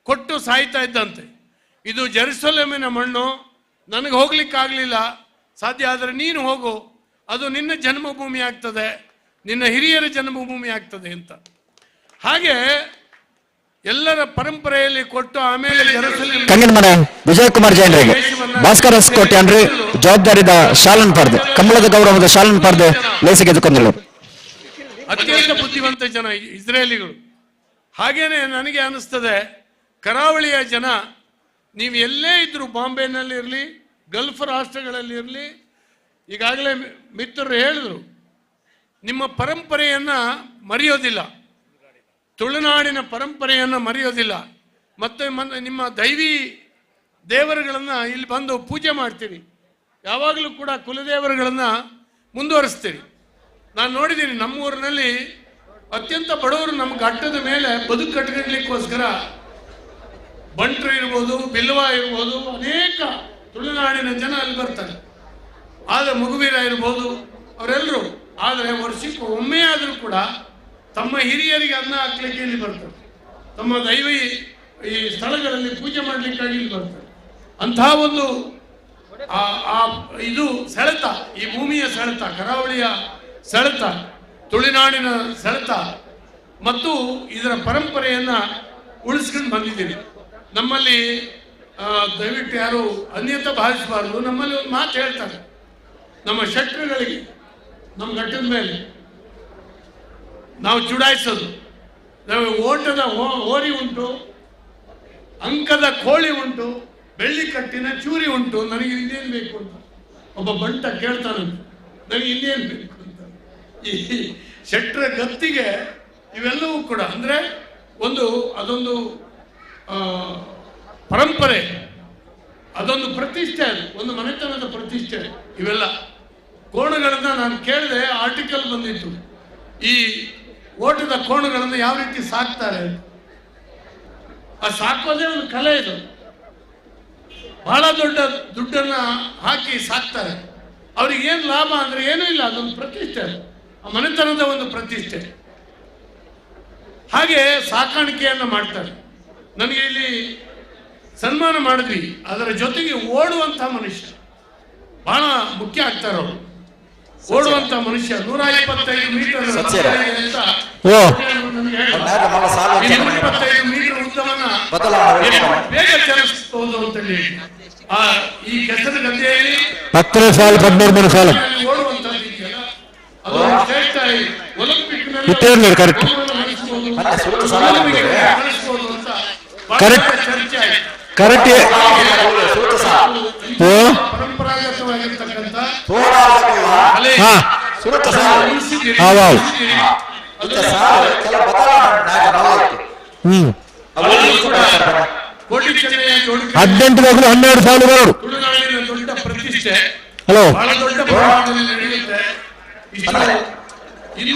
ಕೊಟ್ಟು ಸಾಯ್ತಾ ಇದ್ದಂತೆ. ಇದು ಜೆರುಸಲೇಮಿನ ಮಣ್ಣು, ನನಗೆ ಹೋಗ್ಲಿಕ್ಕಾಗ್ಲಿಲ್ಲ, ಸಾಧ್ಯ ಆದರೆ ನೀನು ಹೋಗು, ಅದು ನಿನ್ನ ಜನ್ಮಭೂಮಿ ಆಗ್ತದೆ, ನಿನ್ನ ಹಿರಿಯರ ಜನ್ಮಭೂಮಿ ಆಗ್ತದೆ ಅಂತ. ಹಾಗೆ ಎಲ್ಲರ ಪರಂಪರೆಯಲ್ಲಿ ಕೊಟ್ಟು ಆಮೇಲೆ ಜೆರುಸಲೇಮ್ ಕಂಗಿನ ಮನೆ ವಿಜಯಕುಮಾರ್ ಜೈನ್ರಿಗೆ ಭಾಸ್ಕರ್ ಎಸ್ ಕೋಟ್ಯಾನ್ರಿ ಜವಾಬ್ದಾರಿದ ಶಾಲನ್ ಪರ್ದೆ ಕಮಲದ ಗೌರವದ ಶಾಲನ್ ಪರ್ದೆ ಲೇಸಿಗೆ ಎದುಕೊಂಡಿಲ್ಲ. ಅತ್ಯಂತ ಬುದ್ಧಿವಂತ ಜನ ಇಸ್ರೇಲಿಗಳು. ಹಾಗೇನೆ ನನಗೆ ಅನಿಸ್ತದೆ ಕರಾವಳಿಯ ಜನ, ನೀವು ಎಲ್ಲೇ ಇದ್ರೂ, ಬಾಂಬೆನಲ್ಲಿರಲಿ, ಗಲ್ಫ್ ರಾಷ್ಟ್ರಗಳಲ್ಲಿ ಇರಲಿ, ಈಗಾಗಲೇ ಮಿತ್ರರು ಹೇಳಿದ್ರು, ನಿಮ್ಮ ಪರಂಪರೆಯನ್ನು ಮರೆಯೋದಿಲ್ಲ, ತುಳುನಾಡಿನ ಪರಂಪರೆಯನ್ನು ಮರೆಯೋದಿಲ್ಲ. ಮತ್ತು ನಿಮ್ಮ ದೈವಿ ದೇವರುಗಳನ್ನು ಇಲ್ಲಿ ಬಂದು ಪೂಜೆ ಮಾಡ್ತೀರಿ, ಯಾವಾಗಲೂ ಕೂಡ ಕುಲದೇವರುಗಳನ್ನು ಮುಂದುವರಿಸ್ತೀರಿ. ನಾನು ನೋಡಿದ್ದೀನಿ ನಮ್ಮೂರಿನಲ್ಲಿ ಅತ್ಯಂತ ಬಡವರು ನಮ್ಮ ಘಟ್ಟದ ಮೇಲೆ ಬದುಕು ಕಟ್ಕೊಳ್ಲಿಕ್ಕೋಸ್ಕರ ಬಂಟ್ರು ಇರ್ಬೋದು, ಬಿಲ್ವ ಇರ್ಬೋದು, ಅನೇಕ ತುಳುನಾಡಿನ ಜನ ಅಲ್ಲಿ ಬರ್ತಾರೆ. ಆದರೆ ಮಗುವೀರ ಇರ್ಬೋದು, ಅವರೆಲ್ಲರೂ. ಆದರೆ ವರ್ಷಕ್ಕೆ ಒಮ್ಮೆ ಆದರೂ ಕೂಡ ತಮ್ಮ ಹಿರಿಯರಿಗೆ ಅನ್ನ ಹಾಕ್ಲಿಕ್ಕೆ ಇಲ್ಲಿ ಬರ್ತಾರೆ, ತಮ್ಮ ದೈವಿ ಈ ಸ್ಥಳಗಳಲ್ಲಿ ಪೂಜೆ ಮಾಡಲಿಕ್ಕಾಗಿ ಇಲ್ಲಿ ಬರ್ತಾರೆ. ಅಂತಹ ಒಂದು ಆ ಇದು ಸೆಳೆತ, ಈ ಭೂಮಿಯ ಸೆಳೆತ, ಕರಾವಳಿಯ ಸೆಳೆತ, ತುಳುನಾಡಿನ ಸೆಳೆತ ಮತ್ತು ಇದರ ಪರಂಪರೆಯನ್ನು ಉಳಿಸ್ಕೊಂಡು ಬಂದಿದ್ದೀವಿ. ನಮ್ಮಲ್ಲಿ ದಯವಿಟ್ಟು ಯಾರು ಅನ್ಯತಾ ಭಾವಿಸಬಾರ್ದು. ನಮ್ಮಲ್ಲಿ ಒಂದು ಮಾತು ಹೇಳ್ತಾರೆ ನಮ್ಮ ಶೆಟ್ರುಗಳಿಗೆ, ನಮ್ಮ ಘಟ್ಟದ ಮೇಲೆ ನಾವು ಚುಡಾಯಿಸೋದು, ನಮಗೆ ಓಟದ ಹೋರಿ ಉಂಟು, ಅಂಕದ ಕೋಳಿ ಉಂಟು, ಬೆಳ್ಳಿ ಕಟ್ಟಿನ ಚೂರಿ ಉಂಟು, ನನಗೆ ಇನ್ನೇನು ಬೇಕು ಅಂತ ಒಬ್ಬ ಬಂಟ ಕೇಳ್ತಾನಂತೆ, ನನಗೆ ಇನ್ನೇನು ಬೇಕು ಅಂತ. ಈ ಶೆಟ್ರ ಗತ್ತಿಗೆ ಇವೆಲ್ಲವೂ ಕೂಡ ಅಂದರೆ ಒಂದು ಅದೊಂದು ಪರಂಪರೆ, ಅದೊಂದು ಪ್ರತಿಷ್ಠೆ, ಅದು ಒಂದು ಮನೆತನದ ಪ್ರತಿಷ್ಠೆ. ಇವೆಲ್ಲ ಕೋಣಗಳನ್ನು ನಾನು ಕೇಳಿದೆ, ಆರ್ಟಿಕಲ್ ಬಂದಿತ್ತು, ಈ ಓಟದ ಕೋಣಗಳನ್ನು ಯಾವ ರೀತಿ ಸಾಕ್ತಾರೆ, ಆ ಸಾಕೋದೇ ಒಂದು ಕಲೆ. ಇದು ಬಹಳ ದೊಡ್ಡ ದುಡ್ಡನ್ನು ಹಾಕಿ ಸಾಕ್ತಾರೆ. ಅವ್ರಿಗೆ ಏನು ಲಾಭ ಅಂದರೆ ಏನೂ ಇಲ್ಲ, ಅದೊಂದು ಪ್ರತಿಷ್ಠೆ, ಆ ಮನೆತನದ ಒಂದು ಪ್ರತಿಷ್ಠೆ. ಹಾಗೆ ಸಾಕಾಣಿಕೆಯನ್ನು ಮಾಡ್ತಾರೆ. ನನಗೆ ಇಲ್ಲಿ ಸನ್ಮಾನ ಮಾಡಿದ್ವಿ, ಅದರ ಜೊತೆಗೆ ಓಡುವಂಥ ಮನುಷ್ಯ ಬಹಳ ಮುಖ್ಯ ಆಗ್ತಾರೆ ಅವರು. ಓಡುವಂತ ಮನುಷ್ಯ 125 ಮೀಟರ್ ಅಂತ 125 ಮೀಟರ್ ಉದ್ದವನ್ನ ಬೇಗ ಚಲಿಸಬಹುದು ಅಂತ ಹೇಳಿ ಆ ಈ ಕೆಸರು ಗದ್ದೆಯಲ್ಲಿ 10 ಸಾಲು 13 ಸಾಲು ಓಡುವಂತದ್ದು ಇದೆಯಲ್ಲ, ಅದು ಶ್ರೇಷ್ಠ. ಒಲಿಂಪಿಕ್ ನಲ್ಲಿ ಕರೆಕ್ಟ್ ಅಂತ ಚರ್ಚೆ ಆಯ್ತು. ಕರೆಕ್ಟ್. ಪರಂಪರಾಗತವಾಗಿರ್ತಕ್ಕಂಥ ಆವಾವ್. ಹ್ಮ್. ಕೋಟಿ ಚೆನ್ನಯ್ಯ ಜೋಡುಕರ 18 ಮಗಳು 12 ಸಾಲು ಬರೋಡು. ತುಳುನಾಡಿನ ದೊಡ್ಡ ಪ್ರತಿಷ್ಠೆ. ಹಲೋ. ಬಹಳ ದೊಡ್ಡ ಪ್ರಮಾಣದಲ್ಲಿ ನಡೆಯುತ್ತೆ. ಇಷ್ಟು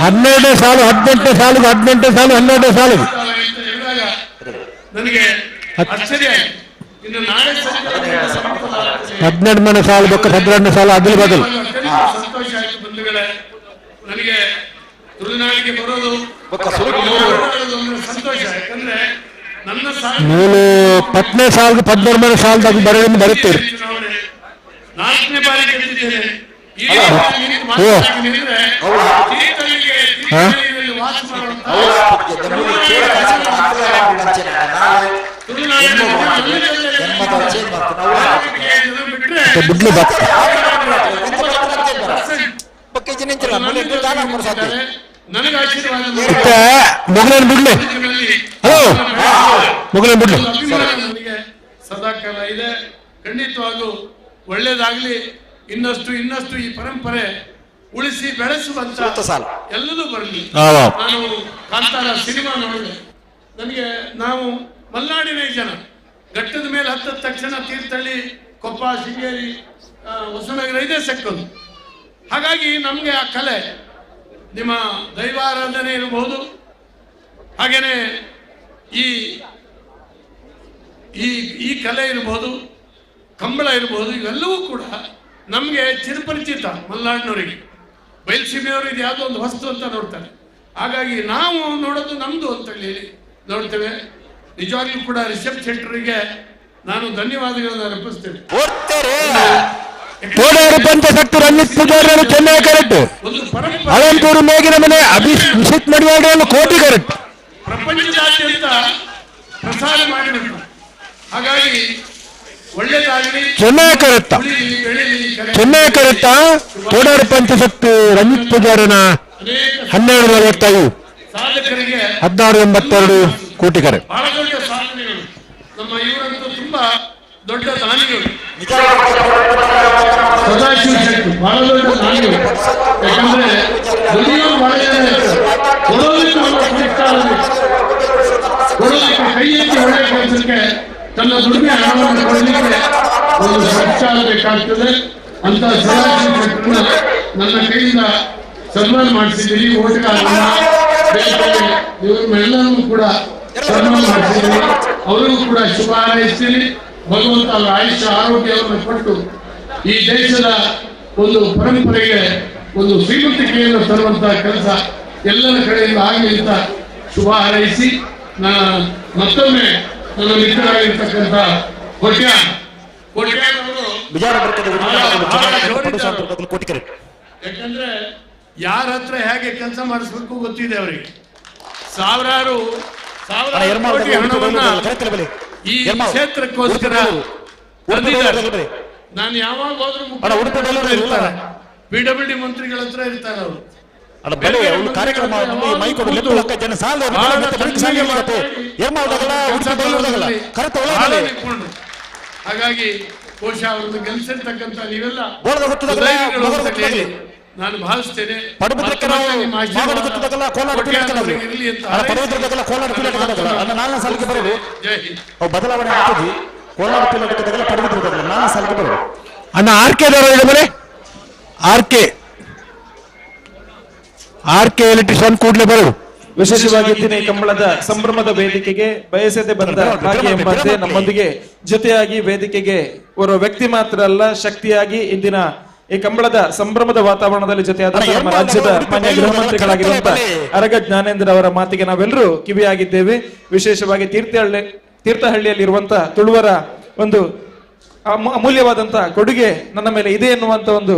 12ನೇ ಸಾಲು 18ನೇ ಸಾಲು 18ನೇ ಸಾಲು 12ನೇ ಸಾಲು. ಅಂತ ಹೇಳಿದಾಗ ನನಗೆ ಆಶ್ಚರ್ಯ ಆಯ್ತು. ಇನ್ನು ನಾಳೆ ಸಂಜೆ 18ನೇ ಸಾಲು ಬೊಕ್ಕ 12ನೇ ಸಾಲು ಅದಲು ಬದಲು. ಅತ್ಯಂತ ಸಂತೋಷ ಆಯ್ತು ಬಂಧುಗಳೇ. ನನಗೆ ತುಳುನಾಡಿಗೆ ಬರೋದು ಓಡಾಡೋದು ಅಂದ್ರೆ ಸಂತೋಷ. ಯಾಕಂದ್ರೆ ನನ್ನ ಸಾಧನೆ ನೂಲು 10ನೇ ಸಾಲು 13ನೇ ಸಾಲದಾಗ ಬರೋದನ್ನು ಬರುತ್ತೀರಿ. ಚುನಾವಣೆ 4ನೇ ಬಾರಿ ಗೆದ್ದಿದ್ದೇನೆ. ಈ ಬಾರಿ ನಿಂತು ಮಾತಾಡ್ತೀನಿ ಅಂದ್ರೆ ತೀರ್ಥಹಳ್ಳಿಗೆ ತೀರ್ಥಹಳ್ಳಿಯಲ್ಲಿ ವಾಸ ಮಾಡುವಂತ ತುಳುನಾಡಿನ ಜನ ಬಿಟ್ರೆ ಬಿಡ್ಲು ಬತ್ತ. ನನಗೆ ಆಶೀರ್ವಾದ ಇತ್ತೆ ಮೊಗಲನ್ ಬಿಡ್ಲಿ. ಹಲೋ, ಮೊಗಲನ್ ಬಿಡ್ಲಿ. ಅಭಿಮಾನ ನನಗೆ ಸದಾಕಾಲ ಇದೆ. ಖಂಡಿತವಾಗೂ ಒಳ್ಳೇದಾಗ್ಲಿ. ಇನ್ನಷ್ಟು ಇನ್ನಷ್ಟು ಈ ಪರಂಪರೆ ಉಳಿಸಿ ಬೆಳೆಸುವಂತ ಎಲ್ಲದೂ ಬರಲಿ. ನಾನು ಕಾಂತಾರ ಸಿನಿಮಾ ನೋಡಿದೆ. ನನಗೆ ನಾವು ಮಲೆನಾಡಿನ ಜನ, ಘಟ್ಟದ ಮೇಲೆ ಹತ್ತದ ತಕ್ಷಣ ತೀರ್ಥಹಳ್ಳಿ, ಕೊಪ್ಪ, ಶೃಂಗೇರಿ, ಹೊಸನಗರ ಇದೇ ಸೆಕ್ಕೋದು. ಹಾಗಾಗಿ ನಮಗೆ ಆ ಕಲೆ, ನಿಮ್ಮ ದೈವಾರಾಧನೆ ಇರಬಹುದು, ಹಾಗೇನೆ ಈ ಈ ಈ ಕಲೆ ಇರಬಹುದು, ಕಂಬಳ ಇರಬಹುದು, ಇವೆಲ್ಲವೂ ಕೂಡ ನಮಗೆ ಚಿರಪರಿಚಿತ. ಮಲೆನಾಡಿನವರಿಗೆ, ಬಯಲುಸೀಮೆಯವರು ಇದು ಯಾವುದೋ ಒಂದು ವಸ್ತು ಅಂತ ನೋಡ್ತಾರೆ. ಹಾಗಾಗಿ ನಾವು ನೋಡೋದು ನಮ್ಮದು ಅಂತ ಹೇಳಿ ನೋಡ್ತೇವೆ. ನಿಜವಾಗ್ಲೂ ಕೂಡ ರಿಷಬ್ ಶೆಟ್ಟರಿಗೆ ನಾನು ಧನ್ಯವಾದಗಳನ್ನು ಅರ್ಪಿಸ್ತೇನೆ. ತೋಡಾರು ಪಂಚಶಕ್ತಿ ರಂಜಿತ್ ಪೂಜಾರಿಯನ್ನು ಚೆನ್ನೈ ಕರೆಕ್ಟ್. ಒಂದು ಪರಂಪರೆ ಅಳಂತೂರು ಮೇಗಿನ ಮನೆ ಅಭಿಷೇಕ್ ಮಡಿವಾಳರನ್ನು ಕೋಟಿ ಕರೆಕ್ಟ್. ಪ್ರಪಂಚದಾದ್ಯಂತ ಪ್ರಸಾರ ಮಾಡಿಬಿಟ್ಟು, ಹಾಗಾಗಿ ಒಳ್ಳೇದಾಗಲಿ. ಚೆನ್ನೈ ಕರೆಕ್ಟ್. ಉಳಿಲಿ, ಬೆಳೀಲಿ ಕಲೆ. ಚೆನ್ನೈ ಕರೆಕ್ಟ. ತೋಡಾರು ಪಂಚಶಕ್ತಿ ರಂಜಿತ್ ಪೂಜಾರಿನ 1245 ಸಾಧಕರಿಗೆ 1682 ಕೋಟಿ ಕರೆ. ಬಹಳ ದೊಡ್ಡ ಸಾಧನೆಗಳು. ನಮ್ಮ ಇವರಂತೂ ತುಂಬಾ ದೊಡ್ಡ ದಾನಿಗಳು. ಸದಾಶಿವ ಶೆಟ್ಟಿ ಬಹಳ ದೊಡ್ಡ ದಾನಿಗಳು. ಯಾಕಂದ್ರೆ ದುಡಿಯೋರು ಬಹಳ ಜನ ಇರ್ತಾರೆ. ಕೊಡೋದಕ್ಕೆ ಅವರ ಸಂಸ್ಕಾರವಿದೆ. ಕೊಡೋದಕ್ಕೆ ಕೈ ಎತ್ತಿ ಒಳ್ಳೆ ಕೆಲಸಕ್ಕೆ ತನ್ನ ದುಡಿಮೆ ಹಣವನ್ನು ಕೊಡಲಿಕ್ಕೆ ಒಂದು ಸಂಸ್ಕಾರ ಬೇಕಾಗ್ತದೆ. ಅಂತ ಸದಾಶಿವ ಶೆಟ್ಟರನ್ನ ನನ್ನ ಕೈಯಿಂದ ಸನ್ಮಾನ ಮಾಡಿಸಿದ್ದೀರಿ. ಓಟಗಾರರನ್ನ, ಬೇರೆ ಬೇರೆ ಇವರನ್ನೆಲ್ಲರೂ ಕೂಡ ಸನ್ಮಾನ ಮಾಡಿಸಿದ್ದೀರಿ. ಅವರಿಗೂ ಕೂಡ ಶುಭ ಹಾರೈಸ್ತೀನಿ. ಭಗವಂತ ಅವರ ಆಯುಷ್ಯ ಆರೋಗ್ಯವನ್ನು ಕೊಟ್ಟು ಈ ದೇಶದ ಒಂದು ಪರಂಪರೆಗೆ ಒಂದು ಶ್ರೀಮಂತಿಕೆಯನ್ನು ತರುವಂತಹ ಕೆಲಸ ಎಲ್ಲರ ಕಡೆಯಿಂದ ಆಗಲಿ ಅಂತ ಶುಭ ಹಾರೈಸಿ, ನಾನು ಮತ್ತೊಮ್ಮೆ ನನ್ನ ಮಿತ್ರರಾಗಿರ್ತಕ್ಕಂಥ ಕೋಟ್ಯಾನ್ ಕೋಟ್ಯಾನ್ ಅವರು ಯಾಕಂದ್ರೆ ಯಾರ ಹತ್ರ ಹೇಗೆ ಕೆಲಸ ಮಾಡಿಸ್ಬೇಕು ಗೊತ್ತಿದೆ ಅವರಿಗೆ. ಸಾವಿರಾರು ಸಾವಿರಾರು ಕೋಟಿ ಹಣವನ್ನ ಈ ಕ್ಷೇತ್ರಕ್ಕೋಸ್ಕರ ತಂದಿದ್ದಾರೆ. ನಾನು ಯಾವಾಗ ಹೋದ್ರು ಇರ್ತಾರೆ, ಪಿಡಬ್ಲ್ಯೂಡಿ ಮಂತ್ರಿಗಳ ಹತ್ರ ಇರ್ತಾರೆ ಅವರು. ಹಾಗಾಗಿ ಬಹುಶಃ ಅವರನ್ನು ಗೆಲ್ಲಿಸಿರ್ತಕ್ಕಂಥ ನೀವೆಲ್ಲ ಹೇಳಿ ನಾನು ಭಾವಿಸ್ತೇನೆ. ಬದಲಾವಣೆ ಆಗ್ತದೆ. ಕೋಲಾರ ಪಡಬಿದ್ರದಾಗಲ್ಲ ನಾಲ್ಕು ಸಾಲಿಗೆ ಬರೋದು. ಅಣ್ಣ ಆರ್ ಕೆ ಮೇಲೆ ಆರ್ ಕೆ ಆರ್ ಕೆ ಎಲೆಕ್ಟ್ರಿಷಿಯನ್ ಕೂಡಲೇ ಬರೋದು. ವಿಶೇಷವಾಗಿ ದಿನೇ ಕಂಬಳದ ಸಂಭ್ರಮದ ವೇದಿಕೆಗೆ ಬಯಸದೆ ಬಂದ ಭಾಗ್ಯ ಎಂಬಂತೆ ನಮ್ಮೊಂದಿಗೆ ಜೊತೆಯಾಗಿ ವೇದಿಕೆಗೆ ಓರ್ವ ವ್ಯಕ್ತಿ ಮಾತ್ರ ಅಲ್ಲ, ಶಕ್ತಿಯಾಗಿ ಇಂದಿನ ಈ ಕಂಬಳದ ಸಂಭ್ರಮದ ವಾತಾವರಣದಲ್ಲಿ ಜೊತೆಯಾದ ನಮ್ಮ ರಾಜ್ಯದ ಮಾನ್ಯ ಗೃಹ ಮಂತ್ರಿಗಳಾಗಿರುವಂತಹ ಅರಗ ಜ್ಞಾನೇಂದ್ರ ಅವರ ಮಾತಿಗೆ ನಾವೆಲ್ಲರೂ ಕಿವಿಯಾಗಿದ್ದೇವೆ. ವಿಶೇಷವಾಗಿ ತೀರ್ಥಹಳ್ಳಿಯಲ್ಲಿರುವಂತಹ ತುಳುವರ ಒಂದು ಅಮೂಲ್ಯವಾದಂತಹ ಕೊಡುಗೆ ನನ್ನ ಮೇಲೆ ಇದೆ ಎನ್ನುವಂತ ಒಂದು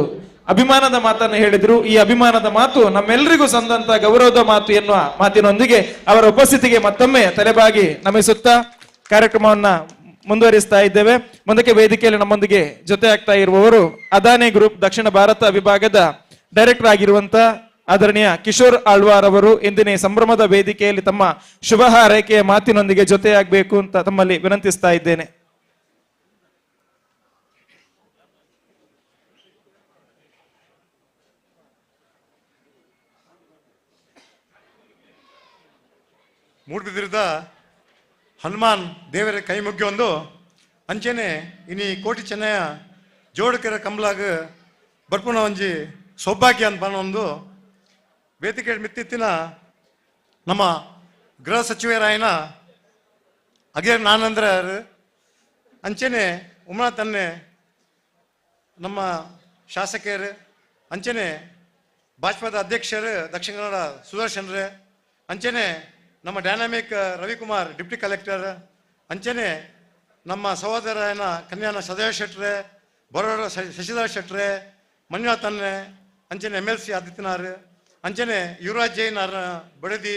ಅಭಿಮಾನದ ಮಾತನ್ನು ಹೇಳಿದ್ರು. ಈ ಅಭಿಮಾನದ ಮಾತು ನಮ್ಮೆಲ್ಲರಿಗೂ ಸಂದಂತ ಗೌರವದ ಮಾತು ಎನ್ನುವ ಮಾತಿನೊಂದಿಗೆ ಅವರ ಉಪಸ್ಥಿತಿಗೆ ಮತ್ತೊಮ್ಮೆ ತಲೆಬಾಗಿ ನಮಿಸುತ್ತಾ ಕಾರ್ಯಕ್ರಮವನ್ನ ಮುಂದುವರಿಸ್ತಾ ಇದ್ದೇವೆ. ಮುಂದಕ್ಕೆ ವೇದಿಕೆಯಲ್ಲಿ ನಮ್ಮೊಂದಿಗೆ ಜೊತೆ ಆಗ್ತಾ ಇರುವವರು ಅದಾನಿ ಗ್ರೂಪ್ ದಕ್ಷಿಣ ಭಾರತ ವಿಭಾಗದ ಡೈರೆಕ್ಟರ್ ಆಗಿರುವಂತ ಆದರಣೀಯ ಕಿಶೋರ್ ಆಳ್ವಾರ್ ಅವರು ಇಂದಿನ ಸಂಭ್ರಮದ ವೇದಿಕೆಯಲ್ಲಿ ತಮ್ಮ ಶುಭ ಹಾರೈಕೆಯ ಮಾತಿನೊಂದಿಗೆ ಜೊತೆಯಾಗಬೇಕು ಅಂತ ತಮ್ಮಲ್ಲಿ ವಿನಂತಿಸ್ತಾ ಇದ್ದೇನೆ. ಮೂಡುಬಿದಿರದ ಹನುಮಾನ್ ದೇವರ ಕೈ ಮುಗಿಯೊಂದು ಅಂಚೆನೆ ಇನಿ ಕೋಟಿ ಚೆನ್ನಯ ಜೋಡಕೆರೆ ಕಂಬಲಾಗ ಬರ್ಪುನ ಒಂಜಿ ಸೌಭಾಗ್ಯ ಅಂತ ಒಂದು ವೇದಿಕೆ ಮಿತ್ತಿತ್ತಿನ ನಮ್ಮ ಗೃಹ ಸಚಿವರಾಯನ ಅಗೇರ್ ನಾನಂದ್ರ ಅಂಚೆನೆ ಉಮಾ ತನ್ನೆ ನಮ್ಮ ಶಾಸಕರು ಅಂಚೆನೆ ಭಾಜಪಾದ ಅಧ್ಯಕ್ಷರು ದಕ್ಷಿಣ ಕನ್ನಡ ಸುದರ್ಶನ್ರೆ ಅಂಚೆನೆ ನಮ್ಮ dynamic Ravikumar deputy collector ಅಂಚೆನೆ ನಮ್ಮ ಸಹೋದರನ ಕನ್ಯಾನ ಸದೇವ ಶೆಟ್ರೆ ಬರೋಡ ಶಶಿಧರ್ ಶೆಟ್ರೆ ಮಂಜುನಾಥ್ ತನ್ನೆ ಅಂಚೆನೆ M L C ಆದಿತ್ಯನಾರ್ ಅಂಚೆನೆ ಯುವರಾಜ್ ಜೈನ್ ಅವರ ಬಡದಿ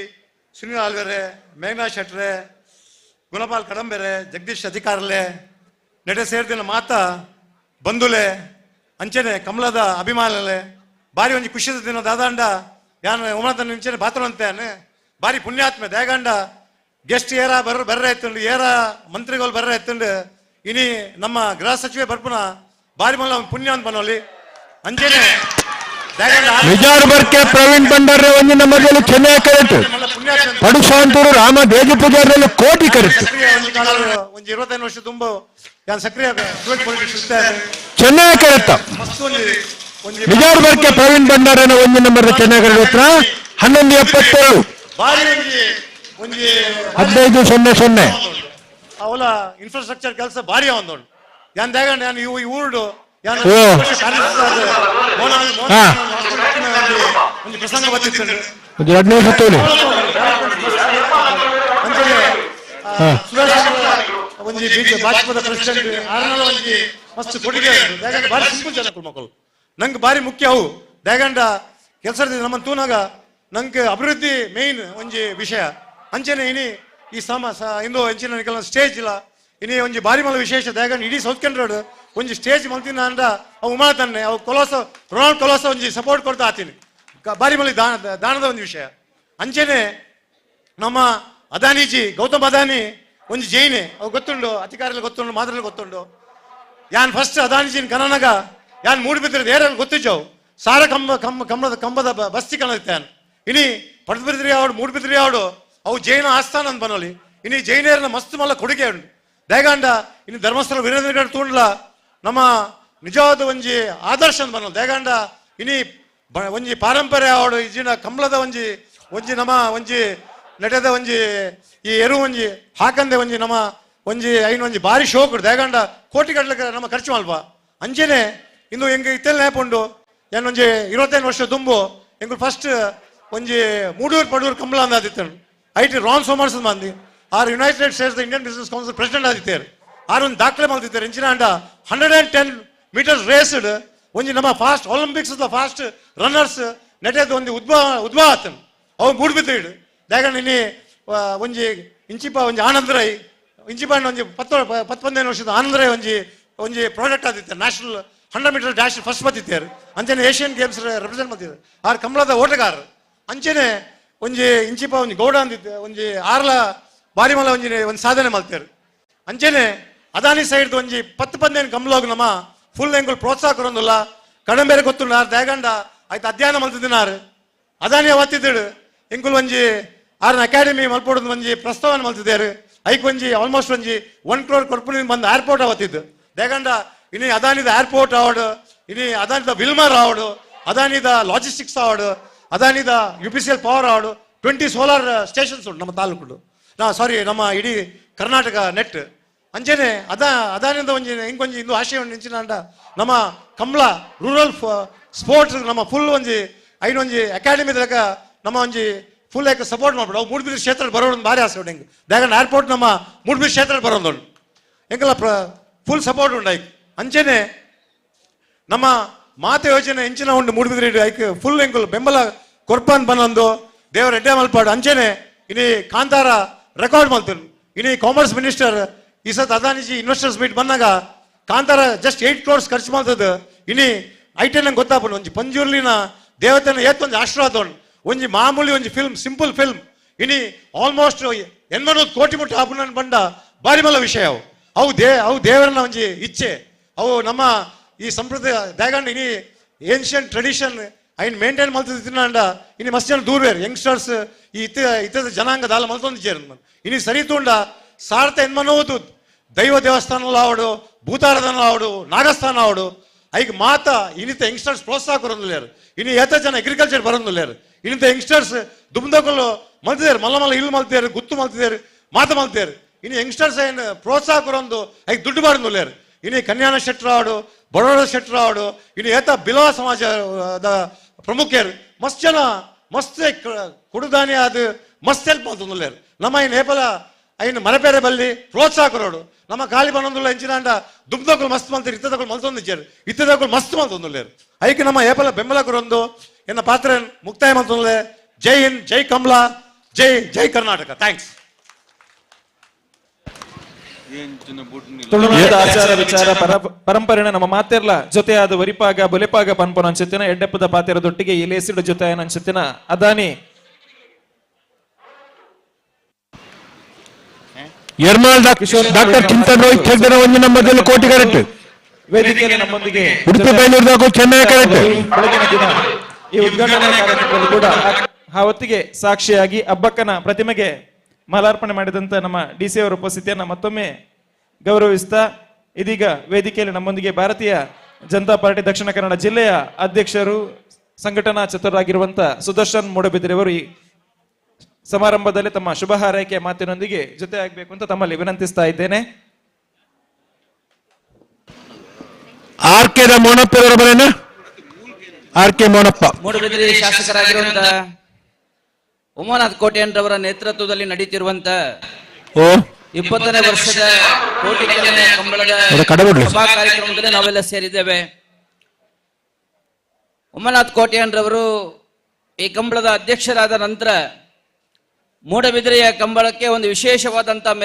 ಸುನೀಲ್ ಆಲ್ವೆರೆ ಮೇಘನಾ ಶೆಟ್ರೆ ಗುಣಪಾಲ್ ಕಡಂಬೆರೆ ಜಗದೀಶ್ ಅಧಿಕಾರಲೆ ನೆಡೆ ಸೇರ್ದಿನ ಮಾತಾ ಬಂಧುಲೆ ಅಂಚೆನೆ ಕಮಲದ ಅಭಿಮಾನಲೆ ಬಾರಿ ಒಂಜಿ ಖುಷಿದ ದಿನ ದಾದಾಂಡ ಯಾನ್ ಉಮನಾಥನ ಇಂಚೆನೆ ಬಾತ್ರವಂತೆ ಬಾರಿ ಪುಣ್ಯಾತ್ಮೆ ದಯಗಂಡ ಗೆಸ್ಟ್ ಏರ ಬರ್ರ ಎತ್ತುಂಡು ಏರ ಮಂತ್ರಿಗಳು ಬರ್ರ ಎತ್ತುಂಡು ಇನಿ ನಮ್ಮ ಗೃಹ ಸಚಿವೆ ಬರ್ಪುನ ಬಾರಿ ಮಲ್ಲ ಪುಣ್ಯ ಅಂತ ಬನ್ನೋಲಿ ಅಂಚೆನೆ ಮಿಜಾರ್ ಬರ್ಕೆ ಪ್ರವೀಣ್ ಭಂಡಾರ ಒಂದು ನಂಬರ್ದಲ್ಲಿ ಚೆನ್ನೈ ಕರೆಕ್ಟ್ ಪಡುಶಾಂತೂರು ರಾಮ ದೇಜ ಪೂಜಾರದಲ್ಲಿ ಕೋಟಿ ಕರೆಕ್ಟ್. ಒಂಜಿ 25 ವರ್ಷ ತುಂಬ ಯಾನ್ ಸಕ್ರಿಯ ಚೆನ್ನೈ ಕರೆಕ್ಟ್. ಮಿಜಾರ್ ಬರ್ಕೆ ಪ್ರವೀಣ್ ಭಂಡಾರನ ಒಂದು ನಂಬರ್ ಚೆನ್ನೈ ಕರೆಕ್ಟ್ ಹತ್ರ 11:72 ಬಾರಿ ಒಂಜಿ ಒಂಜಿ 15:00. ಅವಲ ಇನ್ಫ್ರಾಸ್ಟ್ರಕ್ಚರ್ ಕೆಲಸ ಭಾರಿ ಒಂದು ಯಾನ್ ದೇಗಂಡ ಯಾನ್ ಇವು ಈ ಊರುಡು ಯಾನ್ ಒಂಜಿ ಪ್ರಸಂಗ ಬತ್ತಿತ್ತು ಒಂದು 2 ನಿಮಿಷ ತೋಲಿ. ಸುದರ್ಶನ್ ಒಂಜಿ ಭಾಜಪದ ಪ್ರೆಸಿಡೆಂಟ್ ಆರನಲ ಒಂಜಿ ಮಸ್ತ್ ಕೊಡುಗೆ ದೇಗಂಡ ಭಾರಿ ಸಿಂಪಲ್ ಜನ ಮಕ್ಕಳು ನಂಗೆ ಭಾರಿ ಮುಖ್ಯ ಅವು ದೇಗಂಡ ಕೆಲಸ ನಮ್ಮ ತೂನಾಗ ನಂಗೆ ಅಭಿವೃದ್ಧಿ ಮೇನ್ ಒಂಜಿ ವಿಷಯ ಅಂಚೆನೆ ಇನಿ ಈ ಸಮ ಇಂದು ಅಂಚಿನ ಸ್ಟೇಜ್ ಇಲ್ಲ ಇನಿ ಒಂಜಿ ಬಾರಿ ಮಲ್ಲ ವಿಶೇಷ ದೇಗಂಡ ಇಡೀ ಸೌತ್ ಕೆನರಾ ಒಂಜಿ ಸ್ಟೇಜ್ ಮಲ್ತಿನ ಅಂದ ಅವು ಉಮಾ ತನ್ನೆ ಅವು ಕೊಲೋಸ ರೊನಾಲ್ಡ್ ಕೊಲೋಸ ಒಂಜಿ ಸಪೋರ್ಟ್ ಕೊಡ್ತಾ ಆತೀನಿ ಬಾರಿ ಮಲ್ಲಿ ದಾನದ ಒಂದು ವಿಷಯ ಅಂಚೆನೆ ನಮ್ಮ ಅದಾನಿಜಿ ಗೌತಮ್ ಅದಾನಿ ಒಂಜಿ ಜೈನೆ ಅವು ಗೊತ್ತುಂಡು ಅಧಿಕಾರಿಗಳು ಗೊತ್ತುಂಡು ಮಾತ್ರలు ಗೊತ್ತುಂಡು ಯಾನ್ ಫಸ್ಟ್ ಅದಾನಿಜಿನ ಕನನಗ ಯಾನ್ ಮೂಡುಬಿದ್ರದ ಏರಲ್ಲಿ ಗೊತ್ತಿಜ್ಜವು ಸಾರ ಕಂಬ ಕಂಬ ಕಂಬದ ಕಂಬದ ಬಸ್ತಿ ಕಣದಿತ್ತೆ ಯಾನ್ ಇನಿ ಪಡಬಿದ್ರಿ ಆವಡು ಮೂಡುಬಿದ್ರಿ ಆವಡು ಅವು ಜೈನ ಆಸ್ಥಾನ ಅಂತ ಬನ್ನೋಲಿ ಇನಿ ಜೈನೇರನ ಮಸ್ತ್ ಮಲ್ಲ ಕೊಡುಗೆ ಉಂಡು ದೇಗಾಂಡ ಇನಿ ಧರ್ಮಸ್ಥಳ ವೀರೇಂದ್ರ ತೂಂಡ್ಲ ನಮ್ಮ ನಿಜವಾದ ಒಂಜಿ ಆದರ್ಶ ಅಂತ ಬನ್ನೋಲಿ ದೇಗಾಂಡ ಇನಿ ಒಂಜಿ ಪಾರಂಪರ್ಯ ಆವಡು ಇಜಿನ ಕಂಬಳದ ಒಂಜಿ ಒಂಜಿ ನಮ್ಮ ಒಂಜಿ ನೆಟದ ಒಂಜಿ ಈ ಎರು ಒಂಜಿ ಹಾಕಂದೆ ಒಂಜಿ ನಮ್ಮ ಒಂಜಿ ಐನು ಒಂಜಿ ಭಾರಿ ಶೋಕ್ ದೇಗಂಡ ಕೋಟಿ ಗಟ್ಟಲೆ ನಮ್ಮ ಖರ್ಚು ಮಲ್ಪ ಅಂಚೆನೆ ಇಂದು ಎಂಗೆ ಇತ್ತೆಲ್ಲ ನೇಪುಂಡು ಏನೊಂಜಿ 25 ವರ್ಷ ದುಂಬು ಎಂಗ್ ಫಸ್ಟ್ ಒಂಜಿ ಮೂಡೂರು ಪಡೂರು ಕಂಬಳ ಅಂದ ಆದಿತ್ತು IT Ron ಸೋಮರ್ಸನ್ ಮಂದಿ are United States Indian business council president ಆದಿತ್ತಾರೆ R ಒಂದು ದಾಖಲೆ ಮಾಡ್ತಿದ್ದಾರೆ ಎಂಚಿನ ಅಂಡ 110 ಮೀಟರ್ಸ್ ರೇಸ್ಡ್ ಒಂಜಿ ನಮ್ಮ fast Olympics fast runners ನೆಟೆದ್ ಒಂದು ಉದ್ಭವ ಉದ್ಭವ ಆತನು ಅವು ಮೂಡ್ಬಿದ್ದು ದಾಗಣ ಇನಿ ಒಂಜಿ ಇಂಚಿಪ ಒಂಜಿ ಆನಂದರೈ ಇಂಚಿಪ ಒಂಜಿ 10-15 ವರ್ಷದ ಆನಂದರೈ ಒಂಜಿ ಒಂಜಿ ಪ್ರಾಡಕ್ಟ್ ಆದಿತ್ತು national 100 metre dash first ಬತ್ತಿದ್ದಾರೆ ಅಂಚನೆ Asian games represent ಮಾಡ್ತಿದ್ದಾರೆ ಆರ್ ಕಮಲದ ಓಟಗಾರರು ಅಂಚನೆ ಒಂಜಿ ಇಂಚಿಪ ಒಂಜಿ ಗೌಡ ಅಂದಿತ್ತು ಒಂಜಿ ಆರ್ಲ ಬಾರಿ ಮಲ್ಲ ಒಂಜಿ ಒಂದು ಸಾಧನೆ ಮಾಡ್ತಾರೆ ಅಂಚನೆ ಅದಾನಿ ಸೈಡ್ ಒಂಜಿ 10-15 ಕಮಲೋಗ್ ನಮ್ಮ ಫುಲ್ ಎಂಗುಲ್ ಪ್ರೋತ್ಸಾಹ ಕೊರೊಂದುಲ್ಲ ಕಡಂಬೇರೆ ಬೇರೆ ಗೊತ್ತುಂಡು ಆರ್ ದೇಗಂಡ ಆಯ್ತು ಅಧ್ಯಯನ ಮಲ್ತಿದ್ದಿನಾರು ಅದಾನಿ ಅವತ್ತಿದ್ದಳು ಎಂಕುಲ್ ಒಂಜಿ ಆರ್ನ ಅಕಾಡೆಮಿ ಮಲ್ಪೊಡದು ಒಂಜಿ ಪ್ರಸ್ತಾವನೆ ಮಲ್ತಿದ್ದಾರೆ ಐಕ್ ಒಂಜಿ ಆಲ್ಮೋಸ್ಟ್ ಒಂಜಿ 1 ಕ್ರೋರ್ ಕೊರ್ಪುನಿ ಬಂದು ಏರ್ಪೋರ್ಟ್ ಅವತ್ತಿದ್ದು ದೇಗಂಡ ಇನಿ ಅದಾನಿದ ಏರ್ಪೋರ್ಟ್ ಆವಡು ಇನಿ ಅದಾನಿದ ವಿಲ್ಮರ್ ಆವಡು ಅದಾನಿದ ಲಾಜಿಸ್ಟಿಕ್ಸ್ ಆವಡು ಅದಾನಿದ UPCL power ಆವಡು 20 solar stations ಉಂಟು ನಮ್ಮ ತಾಲೂಕು ನಾ ಸಾರಿ ನಮ್ಮ ಇಡೀ ಕರ್ನಾಟಕ ನೆಟ್ ಅಂಚೆನೆ ಅದಾನಿಂದ ಒಂಜಿ ಇಂಕೊಂಜಿ ಇಂದು ಆಶಯ ನಿಂಚಿನ ನಮ್ಮ ಕಮಲ ರೂರಲ್ ಸ್ಪೋರ್ಟ್ಸ್ ನಮ್ಮ ಫುಲ್ ಒಂಜಿ ಐನೊಂಜಿ ಒಂಜಿ ಅಕಾಡೆಮಿ ಲೆಕ್ಕ ನಮ್ಮ ಒಂಜಿ ಫುಲ್ ಏಕ ಸಪೋರ್ಟ್ ಮಾಡ್ಬಿಡು ಅವು ಮೂಡುಬಿದಿರೆ ಕ್ಷೇತ್ರ ಬರೋದು ಭಾರಿ ಆಸೆ ಉಂಟು ಹೆಂಗೆ ದಾಗಂಡ ಏರ್ಪೋರ್ಟ್ ನಮ್ಮ ಮೂಡುಬಿದಿರೆ ಕ್ಷೇತ್ರ ಬರೋದು ಎಂಕೆಲ್ಲ ಫುಲ್ ಸಪೋರ್ಟ್ ಉಂಟು ಐಕ್ ಅಂಚೆನೆ ನಮ್ಮ ಮಾತೆ ಯೋಜನೆ ಎಂಚಿನ ಉಂಟು ಮೂಡುಬಿದಿರೆ ಐಕ್ ಫುಲ್ ಎಂಕುಲ್ ಬೆಂಬಲ ಕೊರ್ಪನ್ ಬನ್ನೊಂದು ದೇವರ ಎಡ್ಡೆ ಮಲ್ಪಾಡು ಅಂಚೆನೆ ಇನಿ ಕಾಂತಾರ ರೆಕಾರ್ಡ್ ಮಾಡ್ತೀನಿ ಇನಿ ಕಾಮರ್ಸ್ ಮಿನಿಸ್ಟರ್ ಈ ಸತ್ ಅದಾನಿಜಿ ಇನ್ವೆಸ್ಟರ್ಸ್ ಮೀಟ್ ಬಂದಾಗ ಕಾಂತಾರ ಜಸ್ಟ್ 8 ಕ್ರೋರ್ಸ್ ಖರ್ಚು ಮಾಡ್ತದೆ ಇನಿ ಐಟೆನ್ ನಂಗೆ ಗೊತ್ತಾಪುಂಡು ಒಂಜಿ ಪಂಜುರ್ಲಿನ ದೇವತೆನ ಏತ್ ಒಂಜಿ ಆಶೀರ್ವಾದ ಉಂಟು ಒಂಜಿ ಮಾಮೂಲಿ ಒಂಜಿ film simple film ಇನಿ ಆಲ್ಮೋಸ್ಟ್ 80 ಕೋಟಿ ಮುಟ್ಟ ಆಪುನ ಬಂಡ ಬಾರಿ ಮಲ್ಲ ವಿಷಯ ಅವು ಅವು ಅವು ದೇವರನ್ನ ಒಂಜಿ ಇಚ್ಛೆ ಅವು ನಮ್ಮ ಈ ಸಂಪ್ರದಾಯ ದೇಗಂಡ ಇನಿ ಏನ್ಷಿಯಂಟ್ ಟ್ರೆಡಿಷನ್ ಐನ್ ಮೇಂಟೈನ್ ಮಲ್ತಿತ್ತಿನಾಂಡ ಇನಿ ಮಸ್ತ್ ಜನ ದೂರ ಯಂಗ್ಸ್ಟರ್ಸ್ ಈ ಇತ್ತ ಇತ್ತದ ಜನಾಂಗ ದಾಲ ಮಲ್ತೊಂದಿಜ್ಜೆರ್. ಇನಿ ಸರಿ ತೂಂಡ ಸಾರ್ಥ ಎನ್ಮನೋದು ದೈವ ದೇವಸ್ಥಾನಲ ಆವಡು, ಭೂತಾರಾಧನ ಆವಡು, ನಾಗಸ್ಥಾನ ಆವಡು, ಐಕ್ ಮಾತ ಇನ್ನಿತ ಯಂಗ್ಸ್ಟರ್ಸ್ ಪ್ರೋತ್ಸಾಹ ಕೊರೊಂದುಲ್ಲೆರ್. ಇನಿ ಏತ ಜನ ಅಗ್ರಿಕಲ್ಚರ್ ಬರೊಂದುಲ್ಲೆರ್. ಇನ್ನಿತ ಯಂಗ್ಸ್ಟರ್ಸ್ ದುಂಬದಕುಲು ಮಲ್ತಿದೆರ್, ಮಲ್ಲ ಮಲ್ಲ ಇಲ್ಲು ಮಲ್ತಿದೆರ್, ಗುತ್ತು ಮಲ್ತಿದೆರ್, ಮಾತ ಮಲ್ತಿದೆರ್. ಇನಿ ಯಂಗ್ಸ್ಟರ್ಸ್ ಐನ್ ಪ್ರೋತ್ಸಾಹ ಕೊರೊಂದು ಐಕ್ ದುಡ್ಡು ಬಾರೊಂದುಲ್ಲೆರ್. ಇನಿ ಕನ್ಯಾನ ಶೆಟ್ರ್ ಆವಡು, ಬಡೋಡ ಶೆಟ್ರ್ ಆವಡು, ಇನಿ ಏತ ಬಿಲವ ಸಮಾಜದ ಪ್ರಮುಖರು ಮಸ್ತ್ ಜನ ಮಸ್ತ್ ಕುಡುದಾನಿ ಆದ್ ಮಸ್ತ್ ಹೆಲ್ಪ್ ಮಲ್ತೊಂದುಲ್ಲೆರ್. ನಮ್ಮ ಐನ್ ಏಪಲ ಐನ್ ಮರಪೇರೆ ಬಲ್ಲಿ ಪ್ರೋತ್ಸಾಹ ಕೊರೊಡು. ನಮ್ಮ ಖಾಲಿ ಬನ್ನೊಂದುಲ್ಲ ಎಂಚಿನಾಂಡ ದುಬ್ದಕುಲು ಮಸ್ತ್ ಮಲ್ತಿರ್, ಇತ್ತದಕುಲು ಮಲ್ತೊಂದಿಜ್ಜೆರ್, ಇತ್ತದಕುಲು ಮಸ್ತ್ ಮಲ್ತೊಂದುಲ್ಲೆರ್. ಐಕ್ ನಮ್ಮ ಏಪಲ ಬೆಂಬಲ ಕೊರೊಂದು ಎನ್ನ ಪಾತ್ರ ಮುಕ್ತಾಯ ಮಲ್ತೊಂದುಲ್ಲೆ. ಜೈ ಹಿಂದ್, ಜೈ ಕಮಲಾ, ಜೈ ಜೈ ಕರ್ನಾಟಕ. Thanks. ತುಳುನಾಡ ಆಚಾರ ವಿಚಾರ ಪರಂಪರೆನ ನಮ್ಮ ಮಾತೆರ್ಲ ಜೊತೆಯಾದ ವರಿಪಾಗ ಬೊಲೆಪಾಗ ಪನ್ಪುನ ಅಂಚೆತ್ತಿನ ಎಡ್ಡೆಪ್ಪದ ಪಾತೆರದೊಟ್ಟಿಗೆ ಈ ಲೇಸಿಡ ಜೊತೆ ಅಂಚೆತ್ತಿನ ಅದಾನಿ ಎರ್ಮಾಳ್ ಡಾಕ್ಟರ್ ಚಿಂತನ್ ರೋಹಿತ್ ಹೆಗ್ಡೆನ ಒಂಜಿ ನಂಬರ್ದಲ್ಲಿ ಕೋಟಿ ಕರೆಕ್ಟ್. ವೇದಿಕೆಯಲ್ಲಿ ನಮ್ಮೊಂದಿಗೆ ಉಡುಪಿ ಬೈಲೂರ್ದಾಗು ಚೆನ್ನೈ ಕರೆಕ್ಟ್. ಬೆಳಗಿನ ದಿನ ಈ ಉದ್ಘಾಟನಾ ಕಾರ್ಯಕ್ರಮದಲ್ಲಿ ಕೂಡ ಆ ಹೊತ್ತಿಗೆ ಸಾಕ್ಷಿಯಾಗಿ ಅಬ್ಬಕ್ಕನ ಪ್ರತಿಮೆಗೆ ಮಾಲಾರ್ಪಣೆ ಮಾಡಿದಂತ ನಮ್ಮ ಡಿ ಸಿ ಅವರ ಉಪಸ್ಥಿತಿಯನ್ನು ಮತ್ತೊಮ್ಮೆ ಗೌರವಿಸ್ತಾ ಇದೀಗ ವೇದಿಕೆಯಲ್ಲಿ ನಮ್ಮೊಂದಿಗೆ ಭಾರತೀಯ ಜನತಾ ಪಾರ್ಟಿ ದಕ್ಷಿಣ ಕನ್ನಡ ಜಿಲ್ಲೆಯ ಅಧ್ಯಕ್ಷರು, ಸಂಘಟನಾ ಚತುರಾಗಿರುವಂತಹ ಸುದರ್ಶನ್ ಮೂಡಬಿದಿರೆಯವರು ಈ ಸಮಾರಂಭದಲ್ಲಿ ತಮ್ಮ ಶುಭ ಹಾರೈಕೆಯ ಮಾತಿನೊಂದಿಗೆ ಜೊತೆ ಆಗಬೇಕು ಅಂತ ತಮ್ಮಲ್ಲಿ ವಿನಂತಿಸ್ತಾ ಇದ್ದೇನೆ. ಆರ್ ಕೆ ಮೋನಪ್ಪರವರ ಬರೇನ, ಆರ್ ಕೆ ಮೋನಪ್ಪ. ಮೂಡಬಿದಿರೆ ಶಾಸಕರಾಗಿರುವಂತಹ ಉಮಾನಾಥ್ ಕೋಟ್ಯಾನ್ರವರ ನೇತೃತ್ವದಲ್ಲಿ ನಡೀತಿರುವಂತಹ 20ನೇ ವರ್ಷದ ಕೋಟಿ ಕಂಬಳದ ಸಭಾ ಕಾರ್ಯಕ್ರಮದಲ್ಲಿ ನಾವೆಲ್ಲ ಸೇರಿದ್ದೇವೆ. ಉಮಾನಾಥ್ ಕೋಟ್ಯಾನ್ರವರು ಈ ಕಂಬಳದ ಅಧ್ಯಕ್ಷರಾದ ನಂತರ ಮೂಡಬಿದಿರೆಯ ಕಂಬಳಕ್ಕೆ ಒಂದು ವಿಶೇಷವಾದಂತಹ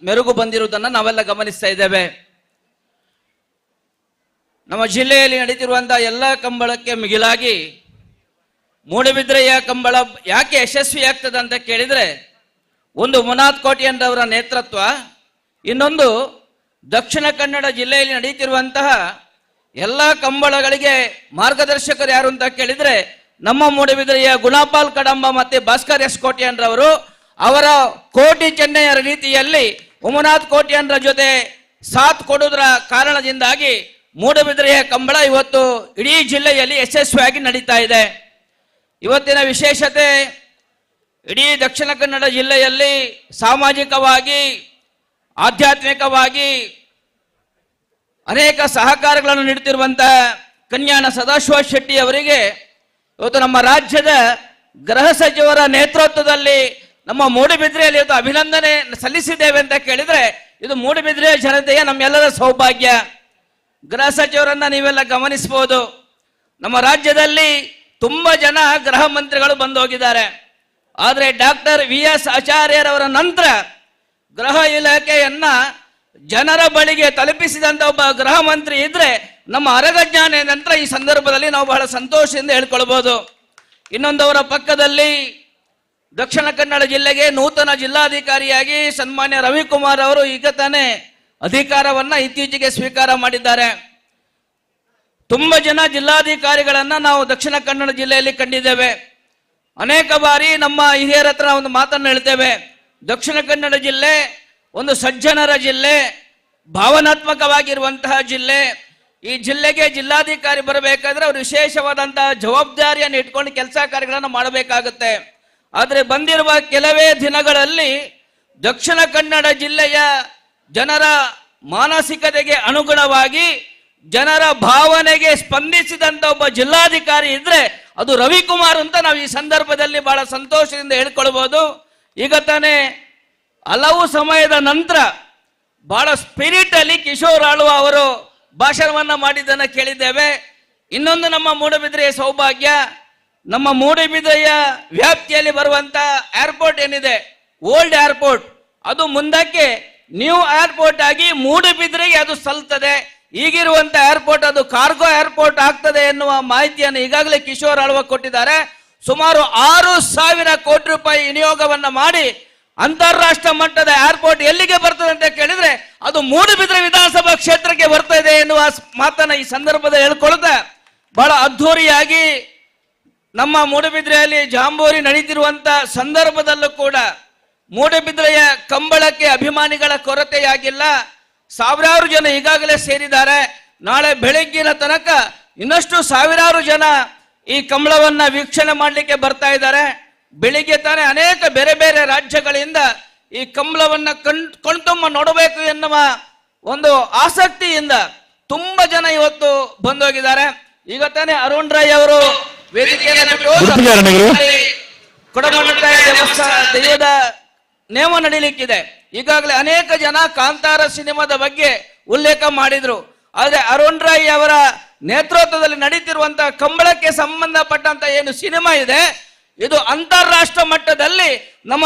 ಮೆರುಗು ಬಂದಿರುವುದನ್ನು ನಾವೆಲ್ಲ ಗಮನಿಸ್ತಾ ಇದ್ದೇವೆ. ನಮ್ಮ ಜಿಲ್ಲೆಯಲ್ಲಿ ನಡೀತಿರುವಂತಹ ಎಲ್ಲ ಕಂಬಳಕ್ಕೆ ಮಿಗಿಲಾಗಿ ಮೂಡಬಿದ್ರೆಯ ಕಂಬಳ ಯಾಕೆ ಯಶಸ್ವಿ ಆಗ್ತದೆ ಅಂತ ಕೇಳಿದ್ರೆ, ಒಂದು ಉಮಾನಾಥ್ ಕೋಟ್ಯಾನ್ರವರ ನೇತೃತ್ವ, ಇನ್ನೊಂದು ದಕ್ಷಿಣ ಕನ್ನಡ ಜಿಲ್ಲೆಯಲ್ಲಿ ನಡೀತಿರುವಂತಹ ಎಲ್ಲ ಕಂಬಳಗಳಿಗೆ ಮಾರ್ಗದರ್ಶಕರು ಯಾರು ಅಂತ ಕೇಳಿದ್ರೆ ನಮ್ಮ ಮೂಡಬಿದ್ರೆಯ ಗುಣಪಾಲ್ ಕಡಂಬ ಮತ್ತೆ ಭಾಸ್ಕರ್ ಎಸ್ ಕೋಟ್ಯಾನ್ರವರು. ಅವರ ಕೋಟಿ ಚೆನ್ನೈಯರ ರೀತಿಯಲ್ಲಿ ಉಮಾನಾಥ್ ಕೋಟ್ಯಾನ್ರ ಜೊತೆ ಸಾಥ್ ಕೊಡುವುದರ ಕಾರಣದಿಂದಾಗಿ ಮೂಡಬಿದ್ರೆಯ ಕಂಬಳ ಇವತ್ತು ಇಡೀ ಜಿಲ್ಲೆಯಲ್ಲಿ ಯಶಸ್ವಿಯಾಗಿ ನಡೀತಾ ಇದೆ. ಇವತ್ತಿನ ವಿಶೇಷತೆ, ಇಡೀ ದಕ್ಷಿಣ ಕನ್ನಡ ಜಿಲ್ಲೆಯಲ್ಲಿ ಸಾಮಾಜಿಕವಾಗಿ, ಆಧ್ಯಾತ್ಮಿಕವಾಗಿ ಅನೇಕ ಸಹಕಾರಗಳನ್ನು ನೀಡುತ್ತಿರುವಂತಹ ಕನ್ಯಾನ ಸದಾಶಿವ ಶೆಟ್ಟಿ ಅವರಿಗೆ ಇವತ್ತು ನಮ್ಮ ರಾಜ್ಯದ ಗೃಹ ಸಚಿವರ ನೇತೃತ್ವದಲ್ಲಿ ನಮ್ಮ ಮೂಡಬಿದ್ರೆಯಲ್ಲಿ ಇವತ್ತು ಅಭಿನಂದನೆ ಸಲ್ಲಿಸಿದ್ದೇವೆ ಅಂತ ಕೇಳಿದ್ರೆ ಇದು ಮೂಡಬಿದ್ರೆಯ ಜನತೆಯ ನಮ್ಮೆಲ್ಲರ ಸೌಭಾಗ್ಯ. ಗೃಹ ಸಚಿವರನ್ನ ನೀವೆಲ್ಲ ಗಮನಿಸಬಹುದು. ನಮ್ಮ ರಾಜ್ಯದಲ್ಲಿ ತುಂಬಾ ಜನ ಗೃಹ ಮಂತ್ರಿಗಳು ಬಂದು ಹೋಗಿದ್ದಾರೆ. ಆದರೆ ಡಾಕ್ಟರ್ ವಿ.ಎಸ್. ಆಚಾರ್ಯರವರ ನಂತರ ಗೃಹ ಇಲಾಖೆಯನ್ನ ಜನರ ಬಳಿಗೆ ತಲುಪಿಸಿದಂತ ಒಬ್ಬ ಗೃಹ ಮಂತ್ರಿ ಇದ್ರೆ ನಮ್ಮ ಅರಗಜ್ಞಾನ ನಂತರ ಈ ಸಂದರ್ಭದಲ್ಲಿ ನಾವು ಬಹಳ ಸಂತೋಷದಿಂದ ಹೇಳ್ಕೊಳ್ಬಹುದು. ಇನ್ನೊಂದವರ ಪಕ್ಕದಲ್ಲಿ ದಕ್ಷಿಣ ಕನ್ನಡ ಜಿಲ್ಲೆಗೆ ನೂತನ ಜಿಲ್ಲಾಧಿಕಾರಿಯಾಗಿ ಸನ್ಮಾನ್ಯ ರವಿಕುಮಾರ್ ಅವರು ಈಗ ತಾನೇ ಅಧಿಕಾರವನ್ನ ಇತ್ತೀಚೆಗೆ ಸ್ವೀಕಾರ ಮಾಡಿದ್ದಾರೆ. ತುಂಬಾ ಜನ ಜಿಲ್ಲಾಧಿಕಾರಿಗಳನ್ನ ನಾವು ದಕ್ಷಿಣ ಕನ್ನಡ ಜಿಲ್ಲೆಯಲ್ಲಿ ಕಂಡಿದ್ದೇವೆ. ಅನೇಕ ಬಾರಿ ನಮ್ಮ ಹಿರಿಯರ ಹತ್ರ ಒಂದು ಮಾತನ್ನು ಹೇಳ್ತೇವೆ, ದಕ್ಷಿಣ ಕನ್ನಡ ಜಿಲ್ಲೆ ಒಂದು ಸಜ್ಜನರ ಜಿಲ್ಲೆ, ಭಾವನಾತ್ಮಕವಾಗಿರುವಂತಹ ಜಿಲ್ಲೆ. ಈ ಜಿಲ್ಲೆಗೆ ಜಿಲ್ಲಾಧಿಕಾರಿ ಬರಬೇಕಾದ್ರೆ ಅವರು ವಿಶೇಷವಾದಂತಹ ಜವಾಬ್ದಾರಿಯನ್ನು ಇಟ್ಕೊಂಡು ಕೆಲಸ ಕಾರ್ಯಗಳನ್ನು ಮಾಡಬೇಕಾಗುತ್ತೆ. ಆದರೆ ಬಂದಿರುವ ಕೆಲವೇ ದಿನಗಳಲ್ಲಿ ದಕ್ಷಿಣ ಕನ್ನಡ ಜಿಲ್ಲೆಯ ಜನರ ಮಾನಸಿಕತೆಗೆ ಅನುಗುಣವಾಗಿ ಜನರ ಭಾವನೆಗೆ ಸ್ಪಂದಿಸಿದಂತ ಒಬ್ಬ ಜಿಲ್ಲಾಧಿಕಾರಿ ಇದ್ರೆ ಅದು ರವಿಕುಮಾರ್ ಅಂತ ನಾವು ಈ ಸಂದರ್ಭದಲ್ಲಿ ಬಹಳ ಸಂತೋಷದಿಂದ ಹೇಳ್ಕೊಳ್ಬಹುದು. ಈಗ ತಾನೇ ಹಲವು ಸಮಯದ ನಂತರ ಬಹಳ ಸ್ಪಿರಿಟ್ ಅಲ್ಲಿ ಕಿಶೋರ್ ಆಳ್ವ ಅವರು ಭಾಷಣವನ್ನ ಮಾಡಿದ್ದನ್ನ ಕೇಳಿದ್ದೇವೆ. ಇನ್ನೊಂದು ನಮ್ಮ ಮೂಡಬಿದ್ರೆಯ ಸೌಭಾಗ್ಯ, ನಮ್ಮ ಮೂಡಬಿದ್ರೆಯ ವ್ಯಾಪ್ತಿಯಲ್ಲಿ ಬರುವಂತ ಏರ್ಪೋರ್ಟ್ ಏನಿದೆ, ಓಲ್ಡ್ ಏರ್ಪೋರ್ಟ್, ಅದು ಮುಂದಕ್ಕೆ ನ್ಯೂ ಏರ್ಪೋರ್ಟ್ ಆಗಿ ಮೂಡಬಿದ್ರೆಗೆ ಅದು ಸಲ್ತದೆ. ಈಗಿರುವಂತ ಏರ್ಪೋರ್ಟ್ ಅದು ಕಾರ್ಗೋ ಏರ್ಪೋರ್ಟ್ ಆಗ್ತದೆ ಎನ್ನುವ ಮಾಹಿತಿಯನ್ನು ಈಗಾಗಲೇ ಕಿಶೋರ್ ಆಳ್ವ ಕೊಟ್ಟಿದ್ದಾರೆ. ಸುಮಾರು 6,000 ಕೋಟಿ ರೂಪಾಯಿ ವಿನಿಯೋಗವನ್ನ ಮಾಡಿ ಅಂತಾರಾಷ್ಟ್ರ ಮಟ್ಟದ ಏರ್ಪೋರ್ಟ್ ಎಲ್ಲಿಗೆ ಬರ್ತದೆ ಅಂತ ಕೇಳಿದ್ರೆ ಅದು ಮೂಡಬಿದ್ರೆ ವಿಧಾನಸಭಾ ಕ್ಷೇತ್ರಕ್ಕೆ ಬರ್ತಾ ಇದೆ ಎನ್ನುವ ಮಾತನ್ನ ಈ ಸಂದರ್ಭದಲ್ಲಿ ಹೇಳ್ಕೊಳ್ತಾ, ಬಹಳ ಅದ್ಧೂರಿಯಾಗಿ ನಮ್ಮ ಮೂಡುಬಿದ್ರೆಯಲ್ಲಿ ಜಾಂಬೋರಿ ನಡೀತಿರುವಂತ ಸಂದರ್ಭದಲ್ಲೂ ಕೂಡ ಮೂಡುಬಿದ್ರೆಯ ಕಂಬಳಕ್ಕೆ ಅಭಿಮಾನಿಗಳ ಕೊರತೆಯಾಗಿಲ್ಲ. ಸಾವಿರಾರು ಜನ ಈಗಾಗಲೇ ಸೇರಿದ್ದಾರೆ. ನಾಳೆ ಬೆಳಗ್ಗಿನ ತನಕ ಇನ್ನಷ್ಟು ಸಾವಿರಾರು ಜನ ಈ ಕಂಬಳವನ್ನ ವೀಕ್ಷಣೆ ಮಾಡಲಿಕ್ಕೆ ಬರ್ತಾ ಇದ್ದಾರೆ. ಬೆಳಿಗ್ಗೆ ತಾನೇ ಅನೇಕ ಬೇರೆ ಬೇರೆ ರಾಜ್ಯಗಳಿಂದ ಈ ಕಂಬಳವನ್ನ ಕಣ್ತುಂಬ ನೋಡಬೇಕು ಎನ್ನುವ ಒಂದು ಆಸಕ್ತಿಯಿಂದ ತುಂಬಾ ಜನ ಇವತ್ತು ಬಂದೋಗಿದ್ದಾರೆ. ಈಗ ತಾನೇ ಅರುಣ್ ರೈ ಅವರು ವೇದಿಕೆಯನ್ನು ಬಿಟ್ಟು ಕೊಡಮಣಿತ್ತಾಯ ದೇವಸ್ಥಾನ ದೈವದ ನೇಮ ನಡೀಲಿಕ್ಕಿದೆ. ಈಗಾಗಲೇ ಅನೇಕ ಜನ ಕಾಂತಾರ ಸಿನಿಮಾದ ಬಗ್ಗೆ ಉಲ್ಲೇಖ ಮಾಡಿದ್ರು. ಆದ್ರೆ ಅರುಣ್ ರೈ ಅವರ ನೇತೃತ್ವದಲ್ಲಿ ನಡೀತಿರುವಂತಹ ಕಂಬಳಕ್ಕೆ ಸಂಬಂಧಪಟ್ಟಂತ ಏನು ಸಿನಿಮಾ ಇದೆ, ಇದು ಅಂತಾರಾಷ್ಟ್ರ ಮಟ್ಟದಲ್ಲಿ ನಮ್ಮ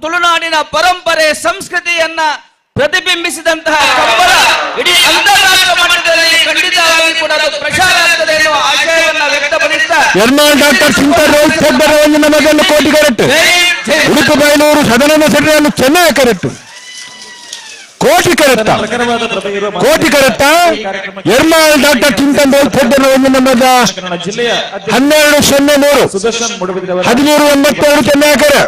ತುಳುನಾಡಿನ ಪರಂಪರೆ ಸಂಸ್ಕೃತಿಯನ್ನ ಪ್ರತಿಬಿಂಬಿಸಿದಂತಹ ಕಂಬಳ ಇಡೀ ಅಂತಾರಾಷ್ಟ್ರ ಮಟ್ಟದಲ್ಲಿ ಖಂಡಿತವಾಗಿ ಕೂಡ ಅದು ಪ್ರಚಾರ ಆಗ್ತದೆ ಎನ್ನುವ ಆಶಯವನ್ನ ವ್ಯಕ್ತಪಡಿಸ್ತಾ ಎರ್ನಾಳ್ ಡಾಕ್ಟರ್ ಚಿಂತನ್ ರೋಹಿತ್ ಶೆಟ್ಟರ್ ಒಂದು ನಮಗನ್ನು ಕೋಟಿ ಕರೆಕ್ಟ್. ಉಡುಪಿ ಬೈಲೂರು ಸದನದ ಸೆಟ್ಟರನ್ನು ಚೆನ್ನೈ ಕರೆಕ್ಟ್. ಕೋಟಿ ಕರೆಕ್ಟ, ಕೋಟಿ ಕರೆಕ್ಟ. ಎರ್ನಾಳ್ ಡಾಕ್ಟರ್ ಚಿಂತನ್ ರೋಹಿತ್ ಶೆಟ್ಟರ್ ಒಂದು ನಮಗ ಜಿಲ್ಲೆಯ 12-03 ಸುದರ್ಶನ್ ಮೂಡುಬಿದಿರೆ ಅವರ 13-82 ಚೆನ್ನೈ ಕರೆ.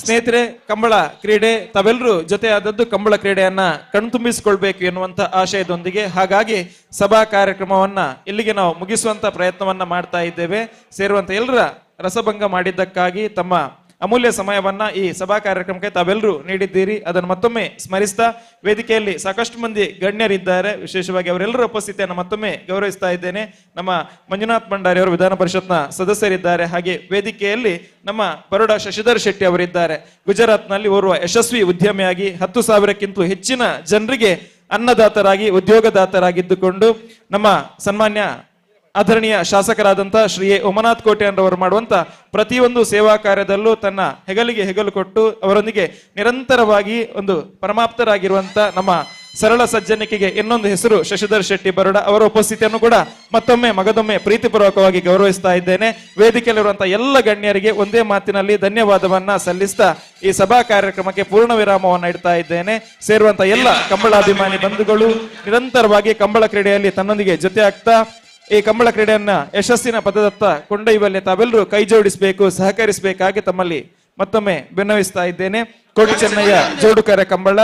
ಸ್ನೇಹಿತರೆ, ಕಂಬಳ ಕ್ರೀಡೆ ತಾವೆಲ್ಲರೂ ಜೊತೆಯಾದದ್ದು ಕಂಬಳ ಕ್ರೀಡೆಯನ್ನ ಕಣ್ತುಂಬಿಸಿಕೊಳ್ಬೇಕು ಎನ್ನುವಂತ ಆಶಯದೊಂದಿಗೆ, ಹಾಗಾಗಿ ಸಭಾ ಕಾರ್ಯಕ್ರಮವನ್ನ ಇಲ್ಲಿಗೆ ನಾವು ಮುಗಿಸುವಂತ ಪ್ರಯತ್ನವನ್ನ ಮಾಡ್ತಾ ಇದ್ದೇವೆ. ಸೇರುವಂತ ಎಲ್ಲರ ರಸಭಂಗ ಮಾಡಿದ್ದಕ್ಕಾಗಿ ತಮ್ಮ ಅಮೂಲ್ಯ ಸಮಯವನ್ನ ಈ ಸಭಾ ಕಾರ್ಯಕ್ರಮಕ್ಕೆ ತಾವೆಲ್ಲರೂ ನೀಡಿದ್ದೀರಿ. ಅದನ್ನು ಮತ್ತೊಮ್ಮೆ ಸ್ಮರಿಸ್ತಾ ವೇದಿಕೆಯಲ್ಲಿ ಸಾಕಷ್ಟು ಮಂದಿ ಗಣ್ಯರಿದ್ದಾರೆ. ವಿಶೇಷವಾಗಿ ಅವರೆಲ್ಲರ ಉಪಸ್ಥಿತಿಯನ್ನು ಮತ್ತೊಮ್ಮೆ ಗೌರವಿಸ್ತಾ ಇದ್ದೇನೆ. ನಮ್ಮ ಮಂಜುನಾಥ್ ಭಂಡಾರಿ ಅವರು ವಿಧಾನ ಪರಿಷತ್ನ ಸದಸ್ಯರಿದ್ದಾರೆ. ಹಾಗೆ ವೇದಿಕೆಯಲ್ಲಿ ನಮ್ಮ ಬರೋಡ ಶಶಿಧರ್ ಶೆಟ್ಟಿ ಅವರಿದ್ದಾರೆ. ಗುಜರಾತ್ನಲ್ಲಿ ಓರ್ವ ಯಶಸ್ವಿ ಉದ್ಯಮಿಯಾಗಿ 10,000ಕ್ಕಿಂತಲೂ ಹೆಚ್ಚಿನ ಜನರಿಗೆ ಅನ್ನದಾತರಾಗಿ ಉದ್ಯೋಗದಾತರಾಗಿದ್ದುಕೊಂಡು ನಮ್ಮ ಸನ್ಮಾನ್ಯ ಆದರಣೀಯ ಶಾಸಕರಾದಂಥ ಶ್ರೀ ಎ ಉಮನಾಥ್ ಕೋಟ್ಯಾನ್ರವರು ಮಾಡುವಂತ ಪ್ರತಿಯೊಂದು ಸೇವಾ ಕಾರ್ಯದಲ್ಲೂ ತನ್ನ ಹೆಗಲಿಗೆ ಹೆಗಲು ಕೊಟ್ಟು ಅವರೊಂದಿಗೆ ನಿರಂತರವಾಗಿ ಒಂದು ಪರಮಾಪ್ತರಾಗಿರುವಂತ ನಮ್ಮ ಸರಳ ಸಜ್ಜನಿಕೆಗೆ ಇನ್ನೊಂದು ಹೆಸರು ಶಶಿಧರ್ ಶೆಟ್ಟಿ ಬರೋಡ ಅವರ ಉಪಸ್ಥಿತಿಯನ್ನು ಕೂಡ ಮತ್ತೊಮ್ಮೆ ಮಗದೊಮ್ಮೆ ಪ್ರೀತಿಪೂರ್ವಕವಾಗಿ ಗೌರವಿಸ್ತಾ ಇದ್ದೇನೆ. ವೇದಿಕೆಯಲ್ಲಿರುವಂತಹ ಎಲ್ಲ ಗಣ್ಯರಿಗೆ ಒಂದೇ ಮಾತಿನಲ್ಲಿ ಧನ್ಯವಾದವನ್ನ ಸಲ್ಲಿಸ್ತಾ ಈ ಸಭಾ ಕಾರ್ಯಕ್ರಮಕ್ಕೆ ಪೂರ್ಣ ವಿರಾಮವನ್ನು ಇಡ್ತಾ ಇದ್ದೇನೆ. ಸೇರುವಂತ ಎಲ್ಲ ಕಂಬಳಾಭಿಮಾನಿ ಬಂಧುಗಳು ನಿರಂತರವಾಗಿ ಕಂಬಳ ಕ್ರೀಡೆಯಲ್ಲಿ ತನ್ನೊಂದಿಗೆ ಜೊತೆ ಆಗ್ತಾ ಈ ಕಂಬಳ ಕ್ರೀಡೆಯನ್ನ ಯಶಸ್ಸಿನ ಪದದತ್ತ ಕೊಂಡೊಯ್ಯುವಲ್ಲಿ ತಾವೆಲ್ಲರೂ ಕೈ ಜೋಡಿಸಬೇಕು, ಸಹಕರಿಸಬೇಕಾಗಿ ತಮ್ಮಲ್ಲಿ ಮತ್ತೊಮ್ಮೆ ಬಿನ್ನವಿಸ್ತಾ ಇದ್ದೇನೆ. ಕೋಟಿ ಚೆನ್ನಯ್ಯ ಜೋಡುಕರ ಕಂಬಳ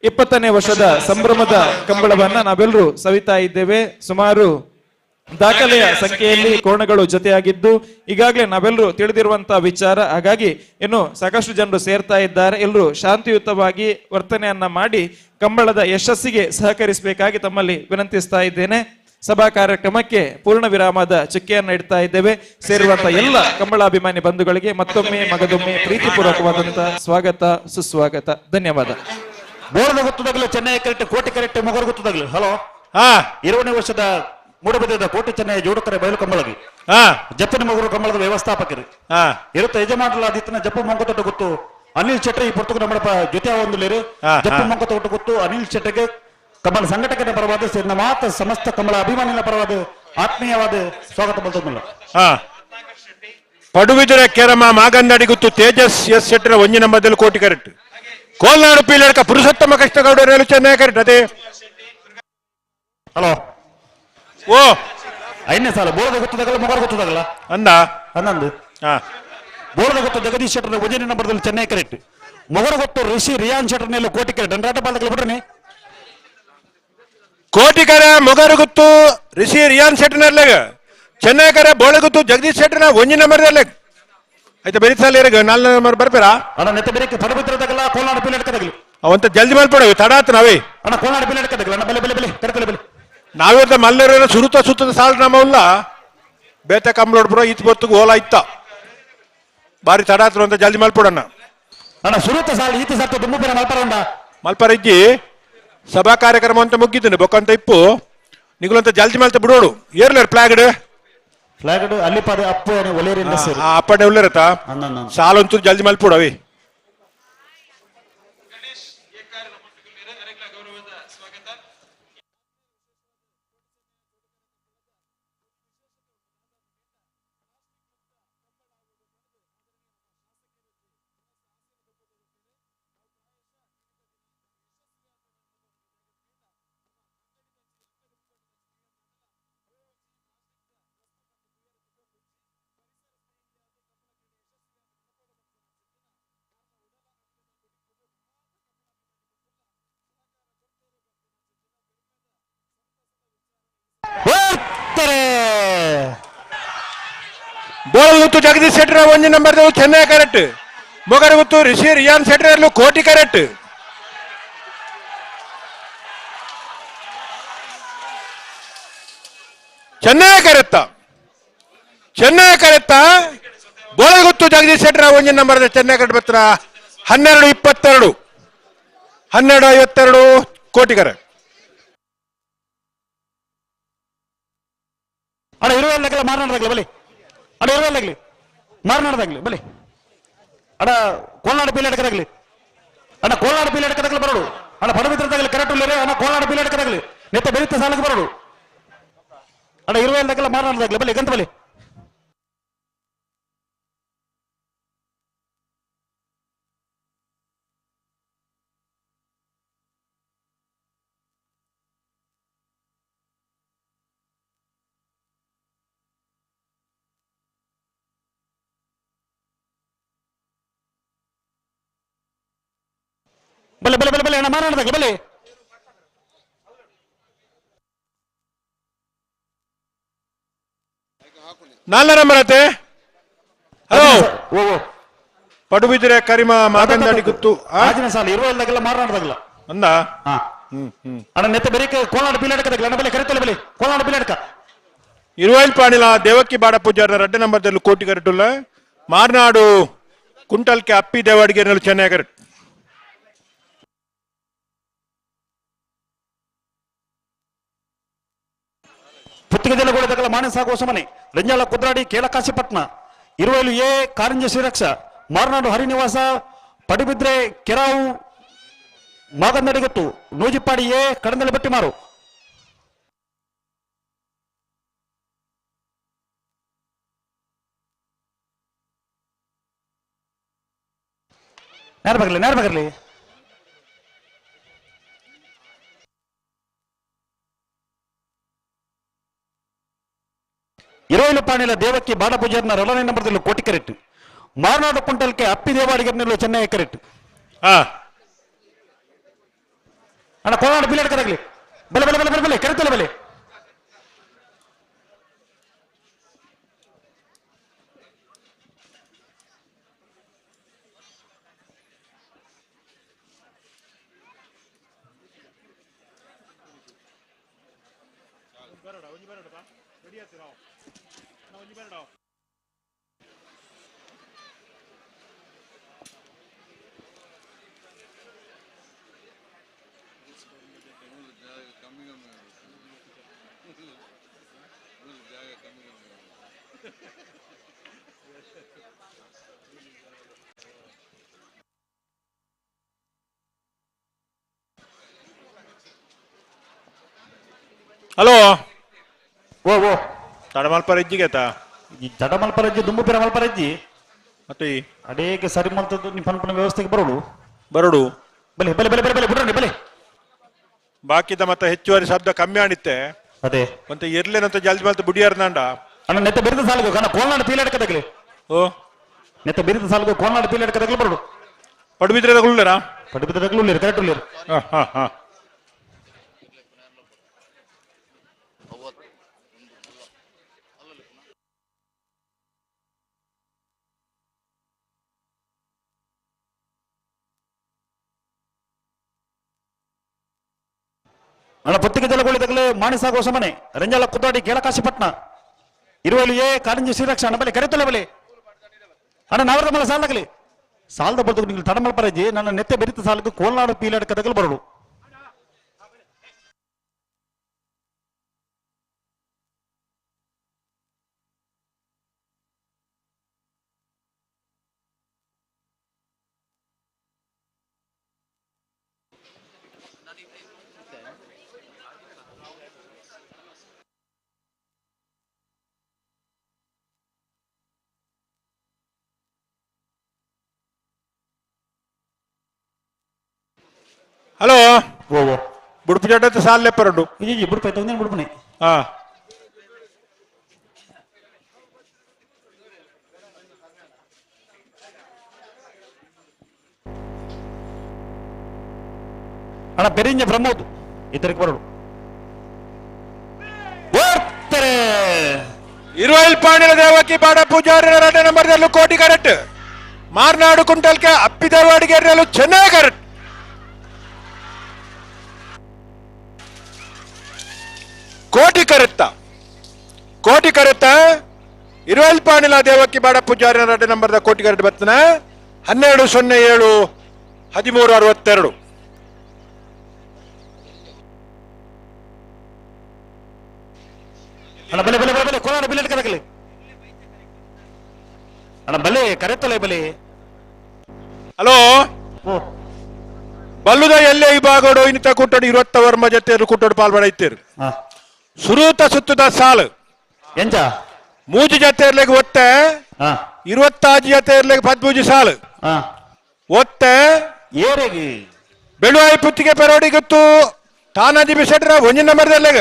20ನೇ ವರ್ಷದ ಸಂಭ್ರಮದ ಕಂಬಳವನ್ನ ನಾವೆಲ್ಲರೂ ಸವಿತಾ ಇದ್ದೇವೆ. ಸುಮಾರು ದಾಖಲೆಯ ಸಂಖ್ಯೆಯಲ್ಲಿ ಕೋಣಗಳು ಜೊತೆಯಾಗಿದ್ದು ಈಗಾಗಲೇ ನಾವೆಲ್ಲರೂ ತಿಳಿದಿರುವಂತಹ ವಿಚಾರ. ಹಾಗಾಗಿ ಇನ್ನು ಸಾಕಷ್ಟು ಜನರು ಸೇರ್ತಾ ಇದ್ದಾರೆ. ಎಲ್ಲರೂ ಶಾಂತಿಯುತವಾಗಿ ವರ್ತನೆಯನ್ನ ಮಾಡಿ ಕಂಬಳದ ಯಶಸ್ಸಿಗೆ ಸಹಕರಿಸಬೇಕಾಗಿ ತಮ್ಮಲ್ಲಿ ವಿನಂತಿಸ್ತಾ ಇದ್ದೇನೆ. ಸಭಾ ಕಾರ್ಯಕ್ರಮಕ್ಕೆ ಪೂರ್ಣ ವಿರಾಮದ ಚುಕ್ಕೆಯನ್ನು ಇಡ್ತಾ ಇದ್ದೇವೆ. ಸೇರುವಂತ ಎಲ್ಲ ಕಂಬಳಾಭಿಮಾನಿ ಬಂಧುಗಳಿಗೆ ಮತ್ತೊಮ್ಮೆ ಮಗದೊಮ್ಮೆ ಪ್ರೀತಿಪೂರ್ವಕವಾದಂತಹ ಸ್ವಾಗತ, ಸುಸ್ವಾಗತ, ಧನ್ಯವಾದ. ಬೋರ್ಡ್ ಗೊತ್ತದಾಗಲೂ ಚೆನ್ನೈ ಕರೆಕ್ಟ್, ಕೋಟೆ ಕರೆಕ್ಟ್, ಮೊಗರು ಗೊತ್ತದಾಗಲು. ಹಲೋ, 20ನೇ ವರ್ಷದ ಮೂಡಬಿದ್ರದ ಕೋಟೆ ಚೆನ್ನೈ ಜೋಡುಕರೆ ಬಯಲು ಕಂಬಳಗಿ ಜಪ್ಪನ ಮಗರು ಕಂಬಳದ ವ್ಯವಸ್ಥಾಪಕರು ಇರುತ್ತೆ ಯಜಮಾನರಾದಿತ್ತನ ಜಪ್ಪು ಮಂಗತೊಟ್ಟ ಗೊತ್ತು ಅನಿಲ್ ಶೆಟ್ಟರ್ ಈ ಪುರ್ತಕ ನಮ್ಮ ಜೊತೆ ಒಂದು ಲೇರು ಜಪ್ಪು ಮಂಗತೊಟ್ಟ ಗೊತ್ತು ಅನಿಲ್ ಶೆಟ್ಟರ್ಗೆ ಕಮಲ ಸಂಘಟಕರ ಪರವಾದ ಸೇರಿದ ಮಾತ ಸಮಸ್ತ ಕಮಲ ಅಭಿಮಾನಿಗಳ ಪರವಾದ ಆತ್ಮೀಯವಾದ ಸ್ವಾಗತ ಬಲ್ತದಲ್ಲ. ಪಡುಬಿದರೆ ಕೆರಮ ಮಾಗಂದಡಿ ಗುತ್ತು ತೇಜಸ್ ಎಸ್ ಶೆಟ್ಟರ ಒಂಜಿನ ಮಧ್ಯದಲ್ಲಿ ಕೋಟಿ ಕರೆಕ್ಟ್. ಕೋಲ್ನಾಡು ಪೀಲಡ್ಕ ಪುರುಷೋತ್ತಮ ಕೃಷ್ಣಗೌಡರೇಳು ಚೆನ್ನೈ ಕರೆಕ್ಟ್. ಅದೇ ಹಲೋ, ಓ ಐದನೇ ಸಾಲ ಬೋರ್ದ ಗೊತ್ತದಾಗಲ್ಲ ಮೊಗರ್ ಗೊತ್ತದಾಗಲ್ಲ ಅಂದ 11 ಬೋರ್ದ ಗೊತ್ತು ಜಗದೀಶ್ ಶೆಟ್ಟರ್ ಒಂಜಿನ ನಂಬರ್ದಲ್ಲಿ ಚೆನ್ನೈ ಕರೆಕ್ಟ್. ಮೊಗರು ಗೊತ್ತು ಋಷಿ ರಿಯಾನ್ ಶೆಟ್ಟರ್ನೆಲ್ಲ ಕೋಟಿ ಕರೆಕ್ಟ್. ರಾಟ ಬಾಲಕలు ಬಿಡ್ರಿ. ಕೋಟಿಕರ ಮೊಗರು ಗುತ್ತು ರಿಷಿ ರಿಯಾನ್ ಶೆಟ್ಟರ್ನರ್ಲೆಗ ಚೆನ್ನೈ ಕರೆ ಬೋಳಗುತ್ತು ಜಗದೀಶ್ ಶೆಟ್ಟರ್ನ ಒಂಜಿ ನಂಬರ್ದಲ್ಲೇ ಆಯ್ತಾ. ಬೇರೆ ಸಾಲ ಇರಗ 4 ನಂಬರ್ ಬರ್ಪೇರಾ ಅಣ್ಣ? ನೆತ್ತ ಬೇರೆ ಪಡಬಿದ್ರದಾಗಲ್ಲ ಕೋಲ್ನಾಡು ಪೀಲಡ್ಕದಾಗಲಿ ಅವಂತ ಜಲ್ದಿ ಮಲ್ಪಡ ತಡ ಆತು ನಾವೇ. ಅಣ್ಣ ಕೋಲ್ನಾಡು ಪೀಲಡ್ಕದಾಗಲ್ಲ ಅಣ್ಣ, ಬಲೆ ಬಲೆ ಬಲೆ ಕರೆತಲೆ ಬಲೆ. ನಾವಿರ್ದ ಮಲ್ಲರ ಸುರುತ ಸುತ್ತದ ಸಾಲ ನಮ್ಮಲ್ಲ ಬೇತ ಕಂಬ್ಲೋಡ್ ಬ್ರೋ ಇತ್ ಬೊತ್ತಿಗೆ ಓಲಾ ಇತ್ತ ಬಾರಿ ತಡ ಆತ್ರು ಅಂತ ಜಲ್ದಿ ಮಲ್ಪಡಣ್ಣ. ಅಣ್ಣ ಸುರುತ ಸಾಲ ಈತ ಸರ್ತ ದುಂಬು ಬೇರೆ ಮಲ್ಪರ ಉಂಡ ಮಲ್ಪರ ಇಜ್ಜಿ ಸಭಾ ಕಾರ್ಯಕ್ರಮ ಅಂತ ಮುಗ್ಗಿದ್ದೀನಿ ಬೊಕ್ಕಂತ ಇಪ್ಪು ನಿಗುಲಂತ ಜಲ್ದಿ ಮಲ್ತ ಬಿಡೋಡು. ಏರ್ಲೇರ್ ಫ್ಲಾಗ್ಡ್ ಫ್ಲಾಗ್ಡ್ ಅಲ್ಲಿ ಪದ ಅಪ್ಪು ಒಲೇರಿಂದ ಸೇರಿ ಅಪ್ಪಣೆ ಉಳ್ಳೇರತ್ತ ಸಾಲಂತೂ ಜಲ್ದಿ ಮಲ್ಪಡವಿ. ಬೋಳಗುತ್ತು ಜಗದೀಶ್ ಶೆಟ್ಟರ್ ಒಂಜಿ ನಂಬರ್ ಚೆನ್ನೈ ಕರೆಕ್ಟ್ ಮೊಗರಗುತ್ತು ರಿಷಿ ರಿಯಾನ್ ಶೆಟ್ಟರ್ ಕೋಟಿ ಕರೆಕ್ಟ್ ಚೆನ್ನೈ ಕರೆತ್ತ ಚೆನ್ನೈ ಕರೆತ್ತ ಬೋಳಗುತ್ತು ಜಗದೀಶ್ ಶೆಟ್ಟರ್ ಒಂಜಿ ನಂಬರ್ ಚೆನ್ನೈ ಕರೆಕ್ಟ್ ಬತ್ರ 12:22 12:52 ಕೋಟಿಗರ. ಅಣ್ಣ ಇರುವಲ್ಲಾಗಲ್ಲ ಮಾರನಾಡದಾಗಲಿ ಬಲಿ, ಅಣ್ಣ ಇರುವಲ್ಲಾಗಲಿ ಮಾರನಾಡದಾಗಲಿ ಬಲಿ, ಅಣ್ಣ ಕೋಲ್ನಾಡು ಪೀಲಾಡಕದಾಗಲಿ, ಅಣ್ಣ ಕೋಲ್ನಾಡು ಪೀಲಾಡಕದಾಗಲಿ ಬರೋಡು, ಅಣ್ಣ ಪಡಬಿದ್ರದಾಗಲಿ ಕರೆಕ್ಟ್ ಉಳ್ಳೇರೆ, ಅಣ್ಣ ಕೋಲ್ನಾಡು ಪೀಲಾಡಕದಾಗಲಿ ನೆತ್ತ ಬೆರಿತ ಸಾಲಕ್ಕೆ ಬರೋಡು, ಅಣ್ಣ ಇರುವಲ್ಲಾಗಲ್ಲ ಮಾರನಾಡದಾಗಲಿ ಬಲಿ ಗಂತ ಬಲಿ. ಬಲೆ ಬಲೆ ಬಲೆ ಬಲೆ ಅಣ್ಣ ಮಾರಾಟದಾಗ ಬಲೆ. ನಾಲ್ಕನೇ ನಂಬರ್ ಆತೆ. ಹಲೋ ಪಡುಬಿದ್ರೆ ಕರಿಮ ಮಾಗಂದಾಡಿ ಗುತ್ತು ಆಜಿನ ಸಾಲ ಇರುವಲ್ದಾಗಲ್ಲ ಮಾರಾಟದಾಗಲ್ಲ ಅಂದ. ಅಣ್ಣ ನೆತ್ತ ಬೆರಿಕೆ ಕೋಲಾಡ ಪೀಲಾಡಕದಾಗಲ್ಲ ಅಣ್ಣ ಬಲೆ ಕರಿತಲ್ಲ ಬಲೆ ಕೋಲಾಡ ಪೀಲಾಡಕ. ಇರುವೈಲ್ ಪಾಣಿಲ ದೇವಕ್ಕಿ ಬಾಡ ಪೂಜಾರ ರಡ್ಡೆ ನಂಬರ್ದಲ್ಲಿ ಕೋಟಿ ಕರೆಟುಲ್ಲ ಮಾರ್ನಾಡು ಕುಂಟಲ್ಕೆ ಅಪ್ಪಿ ದೇವಾಡಿಗೆ ಚೆನ್ನೈ ಕರೆಕ್ಟ್. ಪುತ್ತಿಗೆ ಜಲಗೋಳದಗಲ ಮಾಣಿ ಸಾಗುವ ಸಮನೆ ರಂಜಾಲ ಕುದ್ರಾಡಿ ಕೇಳಕಾಶಿಪಟ್ನ ಇರುವೈಲು ಎ ಕಾರಂಜಿ ಶ್ರೀರಕ್ಷ ಮಾರನಾಡು ಹರಿನಿವಾಸ ಪಡಿಬಿದ್ರೆ ಕೆರಾವು ಮಾಗಂದಡಿಗೊತ್ತು ನೂಜಿಪ್ಪಾಡಿ ಎ ಕಡಂದಲೆ ಬಟ್ಟಿಮಾರು. ನೇರ ಬರಲಿ ನೇರ ಬರಲಿ. ಇರೋಯಿಲು ಪಾಣಿಲ ದೇವಕ್ಕಿ ಬಾಡ ಪೂಜಾರ್ನ ರೊಡನೆ ನಂಬರ್ದಲ್ಲಿ ಕೋಟಿ ಕರೆಕ್ಟ್ ಮಾರನಾಡು ಕುಂಟಲ್ಕೆ ಅಪ್ಪಿ ದೇವಾಡಿಗೆ ಚೆನ್ನೈ ಕರೆಕ್ಟ್. ಅಣ್ಣ ಕೋಲಾಡ ಬಿಲ್ ಬಲೆ ಬಲೆ ಬಲೆ ಬಲೆ ಬಲೆ ಕರೆತಲ್ಲ ಬಲೆ. ಹಲೋ ಓ ಓ ತಡಮಲ್ಪರಜ್ಜಿಗೆ ಆತ ಈ ಜಡಮಲ್ಪರಜ್ಜಿ ದುಂಬುಪಿರ ಮಲ್ಪರಜ್ಜಿ ಮತ್ತೆ ಅಡೇಗೆ ಸರಿ ಮಲ್ತದ್ದು ನಿಮ್ಮ ಪನ್ಪನ ವ್ಯವಸ್ಥೆಗೆ ಬರೋಡು ಬರೋಡು ಬಲೆ ಬಲೆ ಬಲೆ ಬಲೆ ಬಲೆ ಬಿಡ್ರಿ ಬಲೆ. ಬಾಕಿದ ಮತ್ತೆ ಹೆಚ್ಚುವರಿ ಶಬ್ದ ಕಮ್ಮಿ ಆಣಿತ್ತೆ ಅದೇ ಮತ್ತೆ ಇರ್ಲೇನಂತ ಜಲ್ದಿ ಮಲ್ತ ಬುಡಿಯಾರ್ದಾಂಡ ಅಣ್ಣ ನೆತ್ತ ಬಿರಿದ ಸಾಲಗು ಅಣ್ಣ ಕೋಲ್ನಾಡು ಪೀಲಾಡಕದಾಗಲಿ. ಓ ನೆತ್ತ ಬಿರಿದ ಸಾಲಗು ಕೋಲ್ನಾಡು ಪೀಲಾಡಕದಾಗಲಿ ಬರೋಡು. ಪಡುಬಿದ್ರೆ ತಗೊಳ್ಳೇರಾ? ಪಡುಬಿದ್ರೆ ತಗೊಳ್ಳೇರು ಕರೆಕ್ಟ್ ಉಳ್ಳೇರು. ಹಾ ಹಾ ಹಾ. ಅಣ್ಣ ಪೊತ್ತಿಗೆ ಜಲಗೋಳಿ ತಗಲೆ ಮಾಣಿಸಾಗುವ ಸಮನೆ ರಂಜಾಲ ಕುದ್ದಾಡಿ ಕೇಳಕಾಶಿಪಟ್ನ ಇರುವಲ್ಲಿ ಎ ಕಾರಂಜಿ ಶ್ರೀರಕ್ಷ ಅಣ್ಣ ಬಲೆ ಕರೆತಲೆ ಬಲೆ ಅಣ್ಣ ನಾವರದ ಮಲ ಸಾಲಗಲಿ ಸಾಲದ ಬರ್ದು ನೀವು ತಡಮಲ್ಪರಜ್ಜಿ ನನ್ನ ನೆತ್ತೆ ಬೆರಿತ ಸಾಲಕ್ಕೆ ಕೋಲ್ನಾಡು ಪೀಲಾಡ ಕದಗಲು ಬರಡು. ಹಲೋ ಬುಡುಪು ಜಡ್ಡ ಸಾಲ ಲೆಪ್ಪರುಂಡು. ಬುಡುಪು ಆಯ್ತು ಬುಡುಪುನೆ. ಹಾ ಅಣ್ಣ ಪೆರಿಂಜ ಪ್ರಮೋದ್ ಇತರಕ್ಕೆ ಬರೋಡು. ಓಡ್ತಾರೆ. ಇರುವೈಲ್ ಪಾಣಿಲ ದೇವಕಿ ಬಾಡ ಪೂಜಾರಿ ಎರಡನೇ ನಂಬರ್ದಲ್ಲೂ ಕೋಟಿ ಕರೆಕ್ಟ್. ಮಾರ್ನಾಡು ಕುಂಟಲ್ಕೆ ಅಪ್ಪಿ ದರ್ವಾಡಿಗೆರಲು ಚೆನ್ನೈ ಕರೆಕ್ಟ್. ಕೋಟಿ ಕರೆತ್ತ ಕೋಟಿ ಕರೆತ್ತ ಇರುವೈಲ್ ಪಾಣಿಲ ದೇವಕಿ ಬಾಡ ಪೂಜಾರಿ ಎರಡನೇ ನಂಬರ್ದ ಕೋಟಿ ಕರೆಕ್ಟ್ ಬರ್ತನ 12:07 13:62. ಅಣ್ಣ ಬಲೆ ಬಲೆ ಬಲೆ ಬಲೆ ಕೋಲಾರ ಬಿಲ್ಲೆಟ್ ಕದಕಲಿ ಅಣ್ಣ ಬಲೆ ಕರೆತ್ತಲೆ ಬಲೆ. ಹಲೋ ಬಲ್ಲುದ ಎಲ್ಲೇ ವಿಭಾಗಡು ಇನ್ನಿತ ಕೂಟೋಡು 20 ವರ್ಮ ಜೊತೆ ಕೂಟೋಡು ಪಾಲ್ಬಡ ಇತ್ತೀರು. ಸುರೂತ ಸುತ್ತದ ಸಾಲು ಎಂಚ ಮೂಜು ಜೊತೆ ಇರ್ಲಿಕ್ಕೆ ಒತ್ತೆ 26 ಜೊತೆ ಇರ್ಲಿಕ್ಕೆ 13 ಸಾಲು ಒತ್ತೆ ಏರೆಗೆ ಬೆಳುವಾಯಿ ಪುತ್ತಿಗೆ ಪೆರೋಡಿ ಗೊತ್ತು ತಾನಾಜಿ ಬಿಸೆಟ್ರ ಒಂಜಿ ನಂಬರ್ದಲ್ಲೆಗ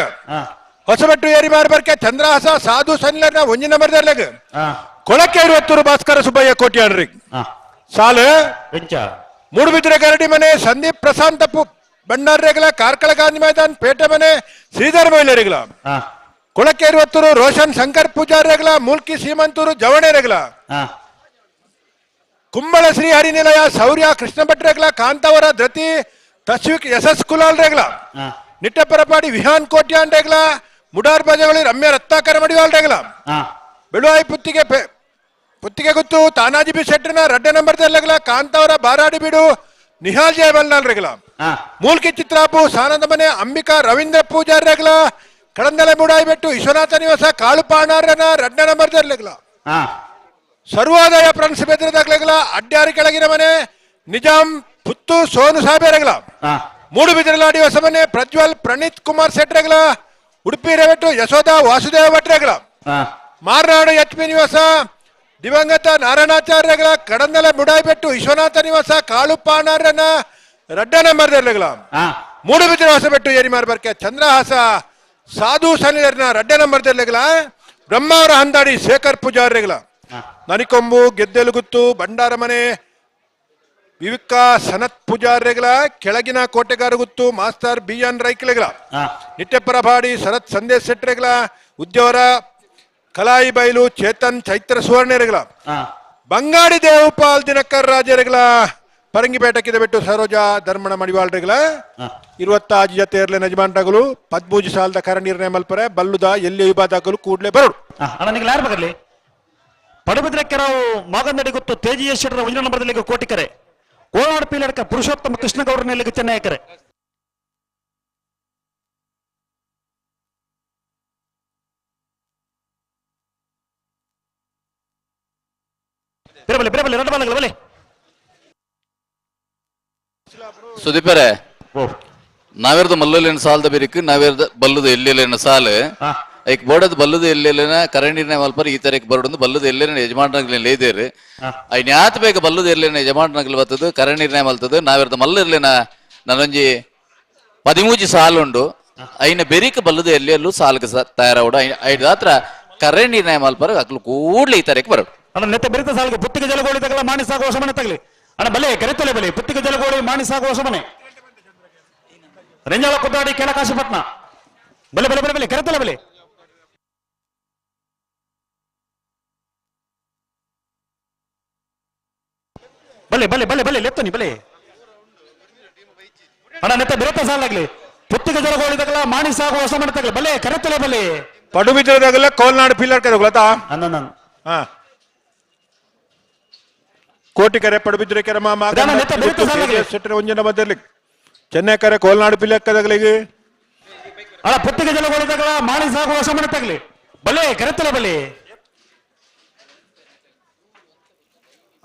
ಹೊಸಬೆಟ್ಟು ಏರಿ ಮಾರ್ಬರ್ಕೆ ಚಂದ್ರಹಾಸ ಸಾಧು ಸನ್ಲರ್ನ ಒಂಜಿ ನಂಬರ್ದಲ್ಲೆಗ ಕೊಳಕ್ಕೆ 20 ಭಾಸ್ಕರ ಸುಬ್ಬಯ್ಯ ಕೋಟ್ಯಾನ್ರಿ ಸಾಲು ಮೂಡುಬಿದ್ರೆ ಗರಡಿ ಮನೆ ಸಂದೀಪ್ ಪ್ರಶಾಂತ ಭಂಡಾರ್ರೆಗಳ ಕಾರ್ಕಳ ಗಾಂಧಿ ಮೈದಾನ್ ಪೇಟೆ ಮನೆ ಶ್ರೀಧರ ಮಹಿಳೆಯರಿಗಳ ಕೊಳಕ್ಕೆ 20 ರೋಷನ್ ಶಂಕರ್ ಪೂಜಾರ್ರೆಗಳ ಮೂಲ್ಕಿ ಸೀಮಂತೂರು ಜವಣೆರೆಗಳ ಕುಂಬಳ ಶ್ರೀ ಹರಿನಿಲಯ ಶೌರ್ಯ ಕೃಷ್ಣ ಭಟ್ರೆಗಳ ಕಾಂತಾವರ ಧೃತಿ ತಸ್ವಿಕ್ ಯಶಸ್ ಕುಲಾಲ್ ರೇಗಳ ನಿಟ್ಟಪರಪಾಡಿ ವಿಹಾನ್ ಕೋಟ್ಯಾನ್ ರೇಗಳ ಮುಡಾರ್ ಬಜವಳಿ ರಮ್ಯ ರತ್ನಾಕರ ಮಡಿವಾಲ್ ರೇಗಳ ಬೆಳುವಾಯಿ ಪುತ್ತಿಗೆ ಪುತ್ತಿಗೆ ಗುತ್ತು ತಾನಾಜಿ ಬಿ ಶೆಟ್ಟರ್ನ ರಡ್ಡೆ ನಂಬರ್ ದಲ್ಲಗಲ ಕಾಂತಾವರ ಬಾರಾಡಿ ಬೀಡು ನಿಹಾಲ್ ಜಯಬಲ್ನಾಲ್ ರೇಗಳ ಮೂಲ್ಕಿ ಚಿತ್ರಾಪು ಸಾನಂದ ಮನೆ ಅಂಬಿಕಾ ರವೀಂದ್ರ ಪೂಜಾರ್ ರೇಗಳ ಕಡಂದಲೆ ಮುಡಾಯಿ ಬೆಟ್ಟು ವಿಶ್ವನಾಥ ನಿವಾಸ ಕಾಳುಪಾಣಾರನ ರಡ್ಡೆ ನಂಬರ್ ದಲ್ಲಗಲ ಸರ್ವೋದಯ ಫ್ರೆಂಡ್ಸ್ ಬೆದ್ರದಾಗ್ಲಗಲ ಅಡ್ಯಾರಿ ಕೆಳಗಿನ ಮನೆ ನಿಜಾಂ ಪುತ್ತು ಸೋನು ಸಾಬೇರಗಲ ಮೂಡುಬಿದಿರಲಾಡಿ ಹೊಸ ಮನೆ ಪ್ರಜ್ವಲ್ ಪ್ರಣೀತ್ ಕುಮಾರ್ ಶೆಟ್ರಗಲ ಉಡುಪಿ ರೇವೆಟ್ಟು ಯಶೋಧ ವಾಸುದೇವ ಭಟ್ರಗಲ ಮಾರ್ನಾಡು ಎಚ್ ಪಿ ನಿವಾಸ ದಿವಂಗತ ನಾರಾಯಣಾಚಾರ್ಯಗಳ ಕಡಂದಲ ಮುಡಾಯಿಬೆಟ್ಟು ವಿಶ್ವನಾಥ ನಿವಾಸ ಕಾಳುಪಾಣಾರನ ರಡ್ಡ ನಂಬರ್ ದರ್ಲಗಲ ಮೂಡುಬಿದಿರೆ ಹೊಸಬೆಟ್ಟು ಏರಿಮಾರ್ ಬರ್ಕೆ ಚಂದ್ರಹಾಸ ಸಾಧು ಸನಿಯರ್ನ ರಡ್ಡ ನಂಬರ್ ದರ್ಲಗಲ ಬ್ರಹ್ಮಾವರ ಹಂದಾಡಿ ಶೇಖರ್ ಪೂಜಾರ್ಯಗಳ ನನಿಕೊಂಬು ಗೆದ್ದೆಲುಗುತ್ತು ಭಂಡಾರ ಮನೆ ವಿವಿಕ ಸನತ್ ಪೂಜಾರ್ಯಗಳ ಕೆಳಗಿನ ಕೋಟೆಗಾರಗುತ್ತು ಮಾಸ್ತರ್ ಬಿ ಎನ್ ರೈಕ್ಲೆಗಳ ನಿಟ್ಟೆಪ್ಪರಪಾಡಿ ಶರತ್ ಸಂದೇಶ್ ಶೆಟ್ರೆಗಳ ಉದ್ಯವರ ಕಲಾಯಿ ಬೈಲು ಚೇತನ್ ಚೈತ್ರ ಸುವರ್ಣರೆಗಳ ಬಂಗಾಡಿ ದೇವಪಾಲ್ ದಿನಕರ್ ರಾಜರೆಗಳ ಪರಂಗಿಪೇಟಕ್ಕಿದ ಬಿಟ್ಟು ಸರೋಜ ಧರ್ಮಣ ಮಡಿವಾಳ್ರೆಗಳ 26 ಜೊತೆ ಇರ್ಲೆ ನಜಮಾನ್ಟಗಳು 13 ಸಾಲದ ಕರ ನಿರ್ಣಯ ಮಲ್ಪರೆ ಬಲ್ಲುದ ಎಲ್ಲಿ ವಿಭಾಗಗಳು ಕೂಡ್ಲೆ ಬರೋಡು. ಅಣ್ಣ ಯಾರು ಬಗರ್ಲಿ ಪಡುಬಿದ್ರಕ್ಕೆ ನಾವು ಮಾಗಂದಡಿ ಗೊತ್ತು ತೇಜಿ ಶೆಟ್ಟರ ಒಂದನೇ ನಂಬರ್ದಲ್ಲಿ ಕೋಟಿಕರೆ ಕೋಲಾಡ ಪೀಲಡ್ಕ ಪುರುಷೋತ್ತಮ ಕೃಷ್ಣಗೌಡರನಲ್ಲಿ ಚೆನ್ನೈಕರೆ ಬೇರೆ ಬೇರೆ ಎರಡು ಬಾಲಗಳ ಬಲೆ ಸುದೀಪರೇ ನಾವೇರ್ದ ಮಲ್ಲಲ್ಲಿನ ಸಾಲದ ಬೇರಿಕ್ ನಾವೇರ್ದ ಬಲ್ಲದ ಎಲ್ಲೆಲ್ಲಿನ ಸಾಲು ಐಕ್ ಬೋಡದ ಬಲ್ಲದ ಎಲ್ಲೆಲ್ಲಿನ ಕರೆಂಡಿನ ಮಲ್ಪರ್ ಈ ತರಕ್ಕೆ ಬರೋಡು ಬಲ್ಲದ ಎಲ್ಲೆನ ಯಜಮಾನಗ್ಲಿ ಲೇದೇರು ಐನ್ ಯಾತ ಬೇಗ ಬಲ್ಲದ ಎಲ್ಲೆನ ಯಜಮಾನಗ್ಲಿ ಬರ್ತದ ಕರೆಂಡಿನ ಮಲ್ತದ ನಾವೇರ್ದ ಮಲ್ಲ ಇರ್ಲಿನ ನಾನೊಂಜಿ 13 ಸಾಲುಂಡು ಐನ ಬೆರಿಕ್ ಬಲ್ಲದ ಎಲ್ಲೆಲ್ಲೂ ಸಾಲಕ್ಕೆ ತಯಾರಾವಡು ಐದು ಹತ್ರ ಕರೆಂಟ್ ನಿರ್ಣಯ ಮಲ್ಪರ್ ಅಕ್ಲು ಕೂಡ್ಲೆ ಈ ತರಕ್ಕೆ ಬರೋಡು. ಅಣ್ಣ ನೆತ್ತ ಬೆರಿತ ಸಾಲಕ್ಕೆ ಪುತ್ತಿಗೆ ಜಲಗೋಳಿ ತಗಲ ಮಾಣಿ ಸಾಗುವ ಹೊಸಮನೆ ತಗಲಿ ಅಣ್ಣ ಬಲೆ ಕರೆತಲೆ ಬಲೆ ಪುತ್ತಿಗೆ ಜಲಗೋಳಿ ಮಾಣಿ ಸಾಗುವ ಹೊಸಮನೆ ರೆಂಜಾಳ ಕುದ್ದಾಡಿ ಕೆಳಕಾಶಿಪಟ್ನ ಬಲೆ ಬಲೆ ಬಲೆ ಬಲೆ ಕರೆತಲೆ ಬಲೆ ಬಲೆ ಬಲೆ ಬಲೆ ಬಲೆ ಲೆತ್ತನಿ ಬಲೆ ಅಣ್ಣ ನೆತ್ತ ಬೆರೆತ ಸಾಲಾಗ್ಲಿ ಪುತ್ತಿಗೆ ಜಲಗೋಳಿ ತಗಲ ಮಾಣಿ ಸಾಗುವ ಹೊಸಮನೆ ತಗಲಿ ಬಲೆ ಕರೆತಲೆ ಬಲೆ ಪಡುಬಿದ್ರದಾಗಲ್ಲ ಕೋಲ್ನಾಡು ಪಿಲ್ಲರ್ ಕರೆ ಅನ್ನ ಹಾ ಕೋಟಿ ಕರೆ ಪಡುಬಿದ್ರೆ ಕೆರೆ ಒಂಜನ ಬದಲಿ ಚೆನ್ನೈ ಕರೆ ಕೋಲ್ನಾಡು ಪಿಲ್ಲಕ್ಕದಾಗಲಿಗೆ ಅಲ್ಲ ಪುತ್ತಿಗೆ ಜಲಗೋಳಿ ತಗಲ ಮಾಣಿ ಸಾಗುವ ಹೊಸಮನೆ ತಗಲಿ ಬಲೆ ಕರೆತಲೆ ಬಲೆ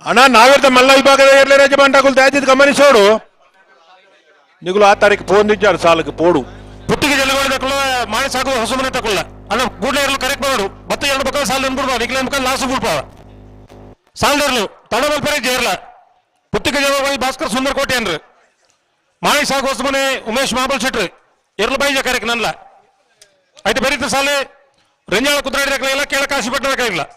ಅಣ್ಣ ನಾವಿರ್ದ ಮಲ್ಲ ವಿಭಾಗದ ಇರ್ಲಿ ಯಜಮಾನ್ರಾಗುಲ್ ದಯದಿದ್ದು ಗಮನಿಸೋಡು ನಿಗುಲು ಆ ತಾರೀಕು ಫೋನ್ ಇದ್ದಾರು ಸಾಲಕ್ಕೆ ಪೋಡು ಪುತ್ತಿಗೆ ಜಲಗೋಳಿ ತಕೊಳ್ಳ ಮಾಣಿ ಸಾಗುವ ಹೊಸಮನೆ ತಕೊಳ್ಳ ಅಲ್ಲ ಕೂಡಲೇ ಇರಲು ಕರೆಕ್ಟ್ ಮಾಡೋಡು ಬತ್ತ ಎರಡು ಪಕ್ಕ ಸಾಲ ಅನ್ಬಿಡ್ಬಾರ್ದು ಈಗಲೇ ಮುಖ ಲಾಸು ಬಿಡ್ಬಾರ ಸಾಲದಿರ್ಲು ತಡವಲ್ ಪರೆ ಜೇರ್ಲ ಪುತ್ತಿಗೆ ಜಲಗೋಳಿ ಭಾಸ್ಕರ್ ಸುಂದರ್ ಕೋಟೆ ಅನ್ರಿ ಮಾಣಿ ಸಾಗು ಹೊಸಮನೆ ಉಮೇಶ್ ಮಹಾಬಲ್ ಶೆಟ್ರಿ ಎರ್ಲು ಬೈಜ ಕರೆಕ್ ನನ್ಲ ಆಯ್ತು ಬೆರೀತ ಸಾಲೆ ರಂಜಾಳ ಕುದ್ರಾಡಿ ದಾಖಲೆ ಕೇಳಕಾಶಿಪಟ್ಟ ದಾಖಲೆ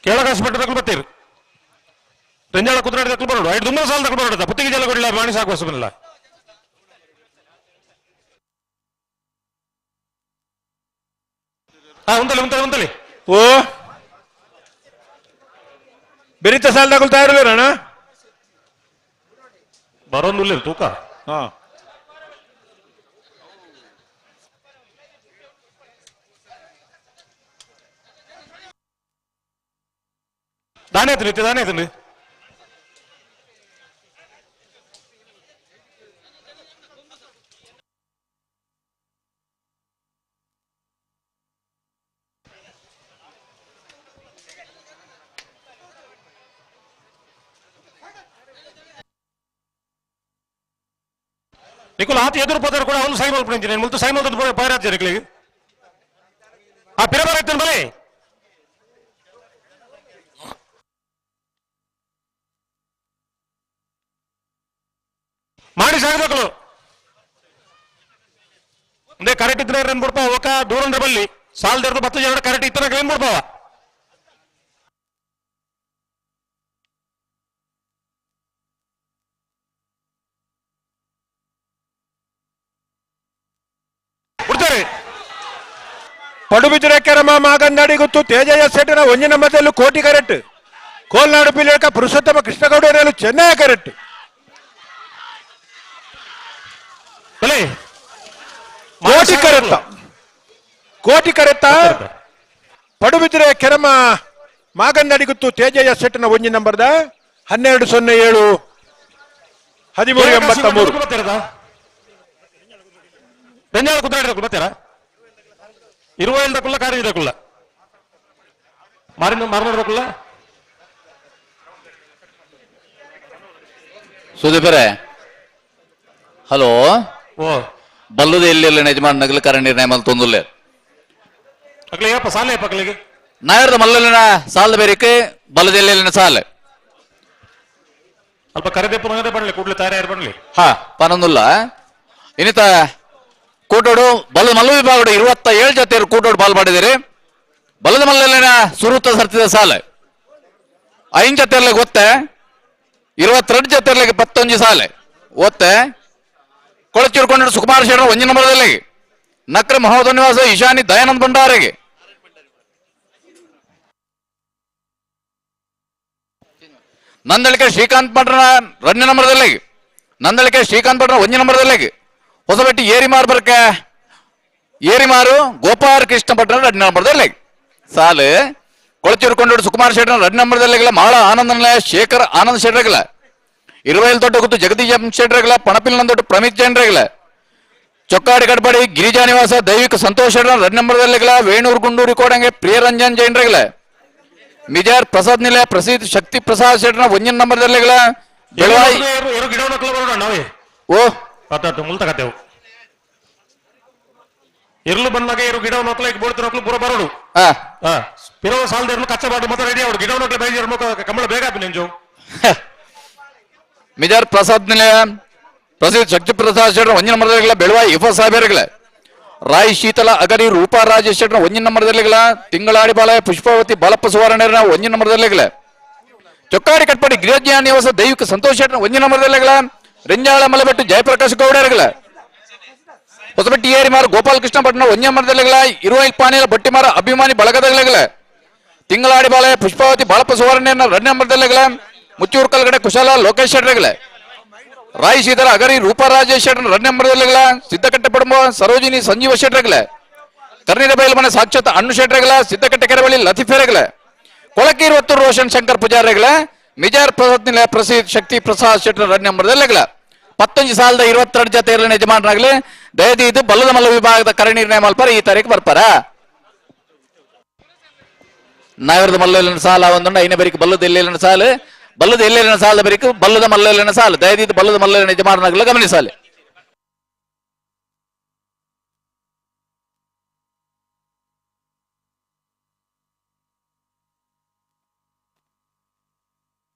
ಕೇಳಕಾಶಿಪಟ್ಟ ದಾಖಲೆ ಬರ್ತೀರಿ ರಂಜಾಳ ಕುದ್ರಾಡಿ ದಾಖಲೆ ಬರೋಡು ಐದು ತುಂಬ ಸಾಲ ದಾಖಲೆ ಬರೋಡ ಪುತ್ತಿಗೆ ಜಲ ಕೊಡಲಿಲ್ಲ ಮಾಣಿ ಸಾಕು ಹೊಸಮನೆಲ್ಲ. ಹಾ ಉಂತಲಿ ಉಂತಲಿ ಉಂತಲಿ. ಓ ಬೆರಿತ ಸಾಲದಾಗಲು ತಯಾರಿದಾರಣ ಬರೋಂದುಲ್ಲ ತೂಕ. ಹಾ ದಾನೆ ಆಯ್ತು ದಾನೆ ಆಯ್ತು. ನಿಕುಲ್ ಆತ ಎದುರು ಪದರು ಕೂಡ ಅವನು ಸೈ ಮಲ್ಪಡಿಂತೀನಿ ಮುಲ್ತು ಸೈ ಮಲ್ತದ ಪೈರಾಜ್ ನಿಕ್ಲಿಗೆ ಆ ಪಿರಬರ ಐತನ್ ಬಲೆ ಮಾಡಿ ಸಾಗಬೇಕು ಅಂದೇ ಕರೆಕ್ಟ್ ಇದ್ರೆ ಏನ್ ಬಿಡ್ಪಾವ ఒక ದೂರ ಬಲ್ಲಿ ಸಾಲದೆರಡು ಬತ್ತು ಜನ ಕರೆಕ್ಟ್ ಇತ್ತನ ಏನ್ ಬಿಡ್ಪಾವ ಬಿಡ್ತಾರೆ. ಪಡುಬಿದ್ರೆ ಕೆರಮ ಮಾಗಂದಾಡಿ ಗೊತ್ತು ತೇಜಯ್ಯ ಸೆಟ್ಟಿನ ಒಂಜಿನ ಮಧ್ಯಲ್ಲೂ ಕೋಟಿ ಕರೆಕ್ಟ್ ಕೋಲ್ನಾಡು ಪಿಲೇಕ ಪುರುಷೋತ್ತಮ ಕೃಷ್ಣಗೌಡರಲ್ಲೂ ಚೆನ್ನೈ ಕರೆಕ್ಟ್ ಬಲೆ ಕೋಟಿ ಕರೆತ್ತ ಕೋಟಿ ಕರೆತ್ತ ಪಡುಬಿದ್ರೆ ಕೆರಮ ಮಾಗಂದಾಡಿ ಗೊತ್ತು ತೇಜಯ್ಯ ಸೆಟ್ಟಿನ ಒಂಜಿ ನಂಬರ್ದ 12:07 13:83. ಬೆಂಜಾಳ ಕುದ್ರಾಡಿದ ಬರ್ತೀರಾ ಇರುವ ಇಲ್ದಕ್ಕಲ್ಲ ಕಾರ್ಯ ಇದಕ್ಕಲ್ಲ ಮಾರಿನ ಮಾರ್ನಾಡದಕ್ಕಲ್ಲ. ಸುದೀಪರೇ ಹಲೋ. ಓ ಬಲ್ಲದ ಎಲ್ಲಿ ಯಜಮಾನ್ ನಗಲ ಕರ ನಿರ್ಣಯ ಮಲ್ ತೊಂದುಲ್ಲೆ ಅಕ್ಲೆ ಏಪ ಸಾಲೆ ಏಪ ಅಕ್ಲಿಗೆ ನಾಯರ್ದ ಮಲ್ಲಲಿನ ಸಾಲದ ಬೇರಿಕೆ ಬಲ್ಲದ ಎಲ್ಲಿ ಸಾಲ ಅಲ್ಪ ಕರೆದೆಪ್ಪ ಬಣ್ಲಿ ಕೂಡ್ಲೆ ತಯಾರು ಬಣ್ಲಿ. ಹಾ ಪನೊಂದುಲ್ಲ ಇನ್ನಿತ ಕೂಟೋಡು ಬಲದ ಮಲ್ಲ ವಿಭಾಗಡು 27 ಜೊತೆಯರು ಕೂಟೋಡು ಬಾಲ್ ಮಾಡಿದಿರಿ. ಬಲದ ಮಲ್ಲಲಿನ ಸುರುತ ಸರ್ತಿದ ಸಾಲ 5 ಜೊತೆಯರ್ಲಿಗೆ ಒತ್ತೆ 22 ಜೊತೆಯರ್ಲಿಗೆ 11 ಸಾಲೆ ಒತ್ತೆ ಕೊಳಚಿರ್ಕೊಂಡು ಸುಕುಮಾರ್ ಶೆಟ್ಟರ್ ಒಂಜಿ ನಂಬರದಲ್ಲಿ ನಕ್ರ ಮಹೋದ ನಿವಾಸ ಈಶಾನಿ ದಯಾನಂದ ಭಂಡಾರಿಗೆ ನಂದಳಿಕೆ ಶ್ರೀಕಾಂತ್ ಭಟ್ರನ 2 ನಂಬರದಲ್ಲಿ ನಂದಳಿಕೆ ಶ್ರೀಕಾಂತ್ ಭಟ್ರನ 1 ನಂಬರದಲ್ಲಿ ಹೊಸಬೆಟ್ಟಿ ಏರಿಮಾರು ಬರ್ಕೆ ಏರಿಮಾರು ಗೋಪಾಲ ಕೃಷ್ಣ ಭಟ್ರನ 2 ನಂಬರದಲ್ಲಿ ಸಾಲು ಕೊಳಚಿರ್ಕೊಂಡು ಸುಕುಮಾರ್ ಶೆಟ್ಟರ್ 2 ನಂಬರದಲ್ಲಿ ಮಾಳ ಆನಂದನ ಶೇಖರ್ ಆನಂದ್ ಶೆಟ್ಟರ್ಗಳ ಇರುವೈಲ್ ದೊಡ್ಡ ಗೊತ್ತು ಜಗದೀಶ್ ಶೆಟ್ಟರ್ಗಳ ಪಣಪಿಲ್ ನಂದೊಡ್ಡ ಪ್ರಮಿತ್ ಜೈನ್ರಗಳ ಚೊಕ್ಕಾಡಿ ಕಡ್ಬಡಿ ಗಿರಿಜಾ ನಿವಾಸ ದೈವಿಕ ಸಂತೋಷ್ ಶೆಟ್ಟರ್ 2 ನಂಬರದಲ್ಲಿಗಳ ವೇಣೂರು ಗುಂಡೂರಿ ಕೋಡಂಗೆ ಪ್ರಿಯರಂಜನ್ ಜೈನ್ರಗಳ ಮಿಜಾರ್ ಪ್ರಸಾದ್ ನಿಲಯ ಪ್ರಸಿದ್ಧ ಶಕ್ತಿ ಪ್ರಸಾದ್ ಶೆಟ್ಟರ್ನ 1 ನಂಬರದಲ್ಲಿಗಳ ಬೆಳವಾಯಿ ಓ ಮುಲ್ತಕತ್ತೇವು ಇರ್ಲು ಬಂದಾಗ ಇರು ಗಿಡ ನೋಕ್ಲ ಈಗ ಬೋಡ್ತಿರ ಪೂರ ಬರೋಡು ಪಿರೋ ಸಾಲದ ಇರ್ಲು ಕಚ್ಚ ಬಾಡು ಮತ್ತೆ ರೆಡಿ ಅವಡು ಗಿಡ ನೋಕ್ಲ ಬೈಜಿ ಕಮಲ ಬೇಗ ನಿಂಜು. ಮಿಜಾರ್ ಪ್ರಸಾದ್ ನಿಲಯ ಪ್ರಸಿದ್ಧ ಶಕ್ತಿ ಪ್ರಸಾದ್ ಶೆಟ್ಟರ್ 1 ನಂಬರದಲ್ಲಿಗಳ ಬೆಳವಾಯಿ ಇಫ ಸಾಹೇಬರ್ಗಳ ರಾಯ್ ಶೀತಲ ಅಗರಿ ರೂಪಾ ರಾಜೇಶ್ ಶೆಟ್ಟರ್ 1 ನಂಬರದಲ್ಲಿಗಳ ತಿಂಗಳಾಡಿ ಬಾಳ ಪುಷ್ಪಾವತಿ ಬಾಲಪ್ಪ ಸುವರ್ಣರ 1 ನಂಬರದಲ್ಲಿಗಳ ಚೊಕ್ಕಾಡಿ ಕಟ್ಪಾಡಿ ಗಿರಿಜ್ಞಾನ ನಿವಾಸ ದೈವಿಕ ಸಂತೋಷ್ ಶೆಟ್ಟರ್ 1 ನಂಬರದಲ್ಲಿಗಳ ರಿಂಜಾಳ ಮಲಬೆಟ್ಟು ಜಯಪ್ರಕಾಶ್ ಗೌಡರ್ಗಳ ಹೊಸಬೆಟ್ಟಿ ಏರಿಮಾರು ಗೋಪಾಲಕೃಷ್ಣ ಭಟ್ನ 1 ನಂಬರದಲ್ಲಿಗಳ ಇರುವೈಲ್ ಪಾನೀಯ ಬಟ್ಟಿಮಾರ ಅಭಿಮಾನಿ ಬಳಗದಗಳಿಗಳ ತಿಂಗಳಾಡಿ ಬಾಳೆ ಪುಷ್ಪಾವತಿ ಬಾಳಪ್ಪ ಸುವರ್ಣನ 2 ನಂಬರದಲ್ಲಿಗಳ ಮುಚ್ಚೂರು ಕಲ್ಗಡೆ ಕುಶಾಲ ಲೋಕೇಶ್ ಶೆಟ್ಟರ್ಗಳ ರಾಯ್ ಶ್ರೀಧರ ಅಗರಿ ರೂಪಾ ರಾಜೇಶ್ ಶೆಟ್ಟರ್ 2 ನಂಬರದಲ್ಲಿಗಳ ಸಿದ್ದಕಟ್ಟೆ ಪಡಂಬ ಸರೋಜಿನಿ ಸಂಜೀವ ಶೆಟ್ಟರ್ಗಳ ಕರ್ನೀರ ಬೈಲ್ ಮನೆ ಸಾಕ್ಷಾತ್ ಅಣ್ಣು ಶೆಟ್ಟರ್ಗಳ ಸಿದ್ದಕಟ್ಟೆ ಕೆರವಳಿ ಲತೀಫೆರೆಗಳ ಕೊಳಕೀರ್ವತ್ತು ರೋಷನ್ ಶಂಕರ್ ಪೂಜಾರಿಗಳ ಮಿಜಾರ್ ಪ್ರಸಾದ್ ನಿಲಯ ಪ್ರಸಿದ್ಧ ಶಕ್ತಿ ಪ್ರಸಾದ್ ಶೆಟ್ಟರ್ 2 ನಂಬರದಲ್ಲಿಗಳ 19 ಸಾಲದ 22 ಜೊತೆ ಯಜಮಾನರಾಗಲಿ ದಯದೀದು ಬಲ್ಲದ ಮಲ್ಲ ವಿಭಾಗದ ಕರೆ ನಿರ್ಣಯ ಮಲ್ಪರ ಈ ತಾರೀಕು ಬರ್ಪಾರ. ನಾಯರದ ಮಲ್ಲ ಸಾಲ ಒಂದುಂಡು ಐನ ಬರಿಕು ಬಲ್ಲದ ಎಲ್ಲೆಲ್ಲಿನ ಸಾಲು ಬಲ್ಲದ ಎಲ್ಲೆಲ್ಲಿನ ಸಾಲದ ಬರಿಕು ಬಲ್ಲದ ಮಲ್ಲಲ್ಲಿನ ಸಾಲು ದಯದೀದು ಬಲ್ಲದ ಮಲ್ಲ ಯಜಮಾನರಾಗಲು ಗಮನಿಸಲಿ.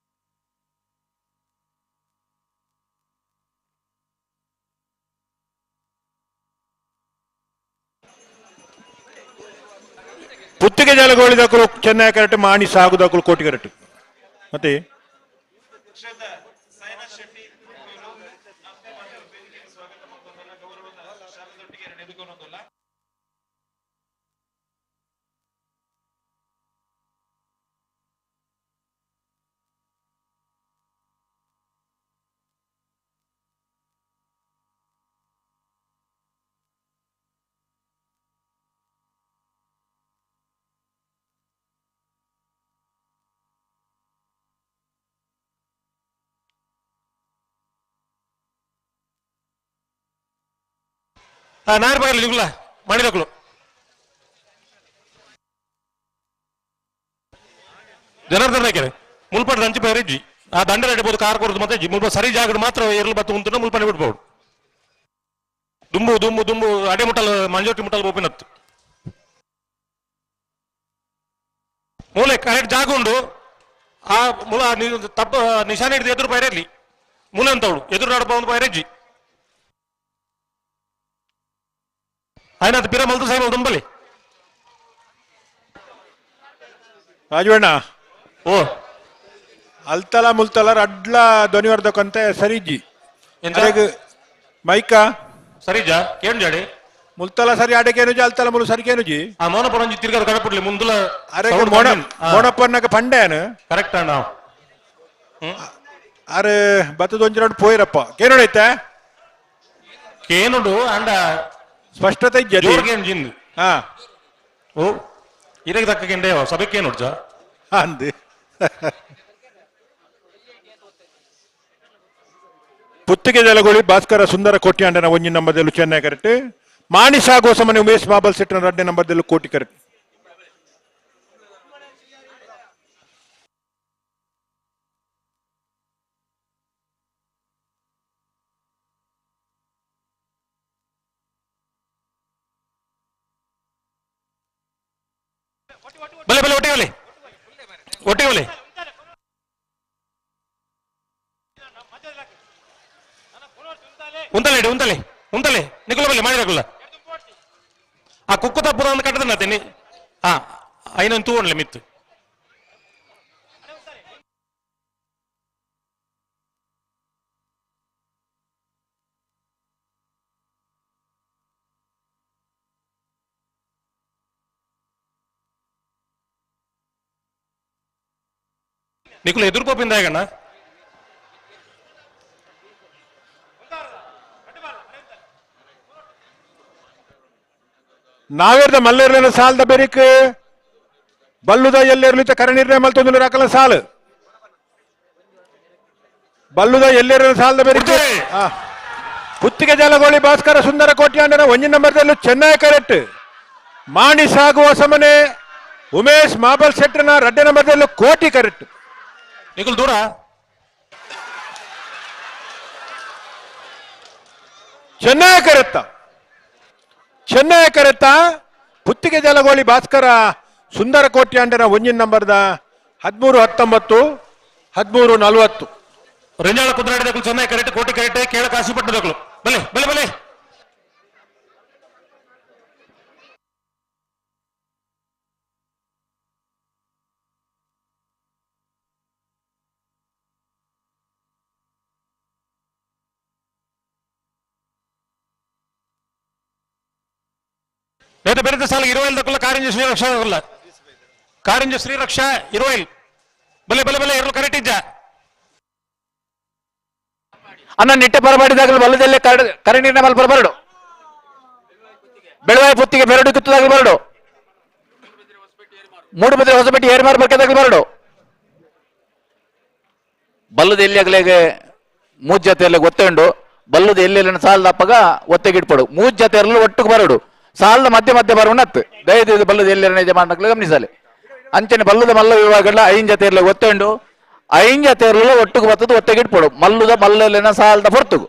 ಪುತ್ತಿಗೆ ಜಲಗೋಳಿದಕ್ಕಲು ಚೆನ್ನೈ ಕರೆಕ್ಟ್ ಮಾಣಿ ಸಾಗುದಕ್ಕಲು ಕೋಟಿ ಕರೆಕ್ಟ್ ಮತ್ತೆ ನಾರ್ ಬರಲಿ ನಿಗುಲ ಮಾಡಿದಕ್ಲು ಜನಾರ್ದನ್ ನಾಯ್ಕರೆ ಮುಲ್ಪಡ್ ರಂಚಿ ಪೈರಿಜ್ಜಿ ಆ ದಂಡ ಇಡ್ಬೋದು ಕಾರ್ ಕೊರದು ಮತ್ತೆ ಮುಲ್ಪ ಸರಿ ಜಾಗಡ್ ಮಾತ್ರ ಎರ್ಲು ಬತ್ತು ಉಂಟು ಮುಲ್ಪನೆ ಬಿಡ್ಬೋದು. ದುಂಬು ದುಂಬು ದುಂಬು ಅಡೆ ಮುಟ್ಟಲ್ ಮಂಜೋಟಿ ಮುಟ್ಟಲ್ ಬೋಪಿನತ್ತು ಮೂಲೆ ಕರೆಕ್ಟ್ ಜಾಗ ಉಂಡು. ಆ ಮೂಲ ತಪ್ಪ ನಿಶಾನೆ ಹಿಡಿದು ಎದುರು ಪೈರಲ್ಲಿ ಮೂಲೆ ಅಂತವಳು ಎದುರು ನಡಪ ಒಂದು ಪೈರೆಜ್ಜಿ ಆಯ್ನಾತ್ ಪಿರ ಮಲ್ತು ಸೈ ದುಂಬಲಿ. ರಾಜವಣ್ಣ, ಓ ಅಲ್ತಲ ಮುಲ್ತಲ ಅಡ್ಲ ಧ್ವನಿವರ್ಧಕಂತೆ ಸರಿಜಿ ಮೈಕ ಸರಿಜಾ ಕೇಂಜಾಡಿ ಮುಲ್ತಲ ಸರಿ ಅಡಕೇನುಜಿ ಅಲ್ತಲ ಮುಲು ಸರಿ ಕೇನುಜಿ. ಆ ಮೋನಪುರಂಜಿ ತಿರ್ಗದ ಕಡಪುಡ್ಲಿ ಮುಂದುಲ. ಅರೆ ಮೋಣ ಮೋಣಪ್ಪನ್ನಕ ಪಂಡೇನು ಕರೆಕ್ಟ್ ಅಣ್ಣ. ಅರೆ ಬತ್ತದ ಒಂಜಿ ರೌಂಡ್ ಪೋಯಿರಪ್ಪ ಕೇನೋಡೈತೆ ಕೇನುಡು ಅಂಡ ಸ್ಪಷ್ಟತೆ ಇಜ್ಜಿ ಜೋರ್ಗೇನ್ ಜಿಂದ್. ಹಾ ಓ ಇರಗೆ ತಕ್ಕ ಕೆಂಡೆ ಸಭೆಗೆ ಕೇನುಡ್ಜ ಅಂದು ಪುತ್ತಿಗೆ ಜಲಗೋಳಿ ಭಾಸ್ಕರ ಸುಂದರ ಕೋಟ್ಯಾಂಡನ ಒಂಜಿ ನಂಬರ್ದಲ್ಲೂ ಚೆನ್ನೈ ಕರೆಕ್ಟ್. ಮಾಣಿಸಾ ಗೋಸಮನೆ ಉಮೇಶ್ ಮಾಬಲ್ ಸೆಟ್ಟನ ರಡ್ಡೆ ನಂಬರ್ದಲ್ಲೂ ಕೋಟಿ ಕರೆಕ್ಟ್. ಬಲೆ ಬಲೆ ಒಟ್ಟಿಗೆ ಬಲೆ ಒಟ್ಟಿಗೆ ಬಲೆ. ಉಂತಲೆ ಇಡಿ ಉಂತಲೆ ಉಂತಲೆ ನಿಕುಲ ಬಲೆ ಮಾಡಿರಕುಲ್ಲ ಆ ಕುಕ್ಕು ತಪ್ಪುದ ಒಂದು ಕಟ್ಟದ ತೆನ್ನಿ. ಹಾ ಐನೊಂದು ತೂವಣ್ಲೆ ಮಿತ್ತು. ನಿಕುಲ ಎದುರು ಪೋಪಿಂದ ಹೇಗಣ್ಣ? ನಾವೇರ್ದ ಮಲ್ಲೇರ್ಲಿನ ಸಾಲದ ಬೆರಿಕ್ ಬಲ್ಲುದ ಎಲ್ಲೇರ್ಲಿತ ಕರ ನಿರ್ಣಯ ಮಲ್ತೊಂದು ರಾಕಲ ಸಾಲು ಬಲ್ಲುದ ಎಲ್ಲೇರ್ಲಿನ ಸಾಲದ ಬೆರಿಕ್. ಪುತ್ತಿಗೆ ಜಲಗೋಳಿ ಭಾಸ್ಕರ ಸುಂದರ ಕೋಟ್ಯಾಂಡನ ಒಂಜಿ ನಂಬರ್ದಲ್ಲೂ ಚೆನ್ನೈ ಕರೆಕ್ಟ್. ಮಾಣಿ ಸಾಗುವ ಸಮನೆ ಉಮೇಶ್ ಮಾಬಲ್ ಸೆಟ್ಟನ ರಡ್ಡೆ ನಂಬರ್ದಲ್ಲೂ ಕೋಟಿ ಕರೆಕ್ಟ್. ನಿಕುಲ್ ದೂರ ಚೆನ್ನೈ ಕರೆತ್ತ ಚೆನ್ನೈ ಕರೆತ್ತ ಪುತ್ತಿಗೆ ಜಲಗೋಳಿ ಭಾಸ್ಕರ ಸುಂದರ ಕೋಟ್ಯಾಂಡನ ಒಂಜಿನ ನಂಬರ್ದ 13-19 13-40. ರೆಂಜಾಳ ಕುದ್ರಾಡಿದಕ್ಕಲು ಚೆನ್ನೈ ಕರೆಕ್ಟ್ ಕೋಟಿ ಕರೆಕ್ಟ್ ಕೇಳ ಕಾಶಿಪಟ್ಟದಕ್ಕಲು ಬಲೆ ಬಲೆ ಬಲೆ. ಬೇರೆ ಬೇರೆ ಸಾಲ ಇರುವೈಲ್ ದಕ್ಕಲ್ಲ ಕಾರಿಂಜ ಶ್ರೀರಕ್ಷಾ ದಕ್ಕಲ್ಲ ಕಾರಿಂಜ ಶ್ರೀರಕ್ಷಾ ಇರುವೈಲ್ ಬಲೆ ಬಲೆ ಬಲೆ ಇರಲು ಕರೆಕ್ಟ್ ಇಜ್ಜ. ಅನ್ನ ನಿಟ್ಟೆ ಬರಬಾಡಿದಾಗಲೂ ಬಲ್ಲದಲ್ಲೇ ಕರೆ ನೀರಿನ ಮಲ್ಪ ಬರಡು ಬೆಳವಾಯ ಪುತ್ತಿಗೆ ಬೆರಡು ಕಿತ್ತದಾಗಲು ಬರಡು ಮೂಡುಬಿದ್ರೆ ಹೊಸಪೇಟೆ ಏರ್ಮಾರು ಬರ್ಕದಾಗಲು ಬರಡು ಬಲ್ಲದ ಎಲ್ಲಿ ಆಗಲೇಗೆ ಮೂಜ್ ಜಾತಿಯಲ್ಲಿ ಗೊತ್ತೇ ಉಂಡು ಬಲ್ಲದ ಎಲ್ಲಿ ಸಾಲದ ಅಪ್ಪಗ ಒತ್ತೆಗಿಟ್ಪಡು ಮೂಜ್ ಜಾತಿಯಲ್ಲ ಒಟ್ಟುకు ಬರಡು ಸಾಲದ ಮಧ್ಯೆ ಮಧ್ಯೆ ಬರುವನತ್ತು ದಯದೀದು ಬಲ್ಲದ ಎಲ್ಲಿ ಯಜಮಾನಕ್ಲು ಗಮನಿಸಲಿ ಅಂಚನೆ ಬಲ್ಲದ ಮಲ್ಲ ವಿಭಾಗಗಳ ಐನ್ ಜತೆಯರ್ಲೆ ಗೊತ್ತುಂಡು ಐನ್ ಜತೆಯರ್ಲ ಒಟ್ಟುಕು ಬತ್ತದು ಒತ್ತೆಗಿಟ್ಪಡು ಮಲ್ಲುದ ಮಲ್ಲಲಿನ ಸಾಲದ ಹೊರತುಗು.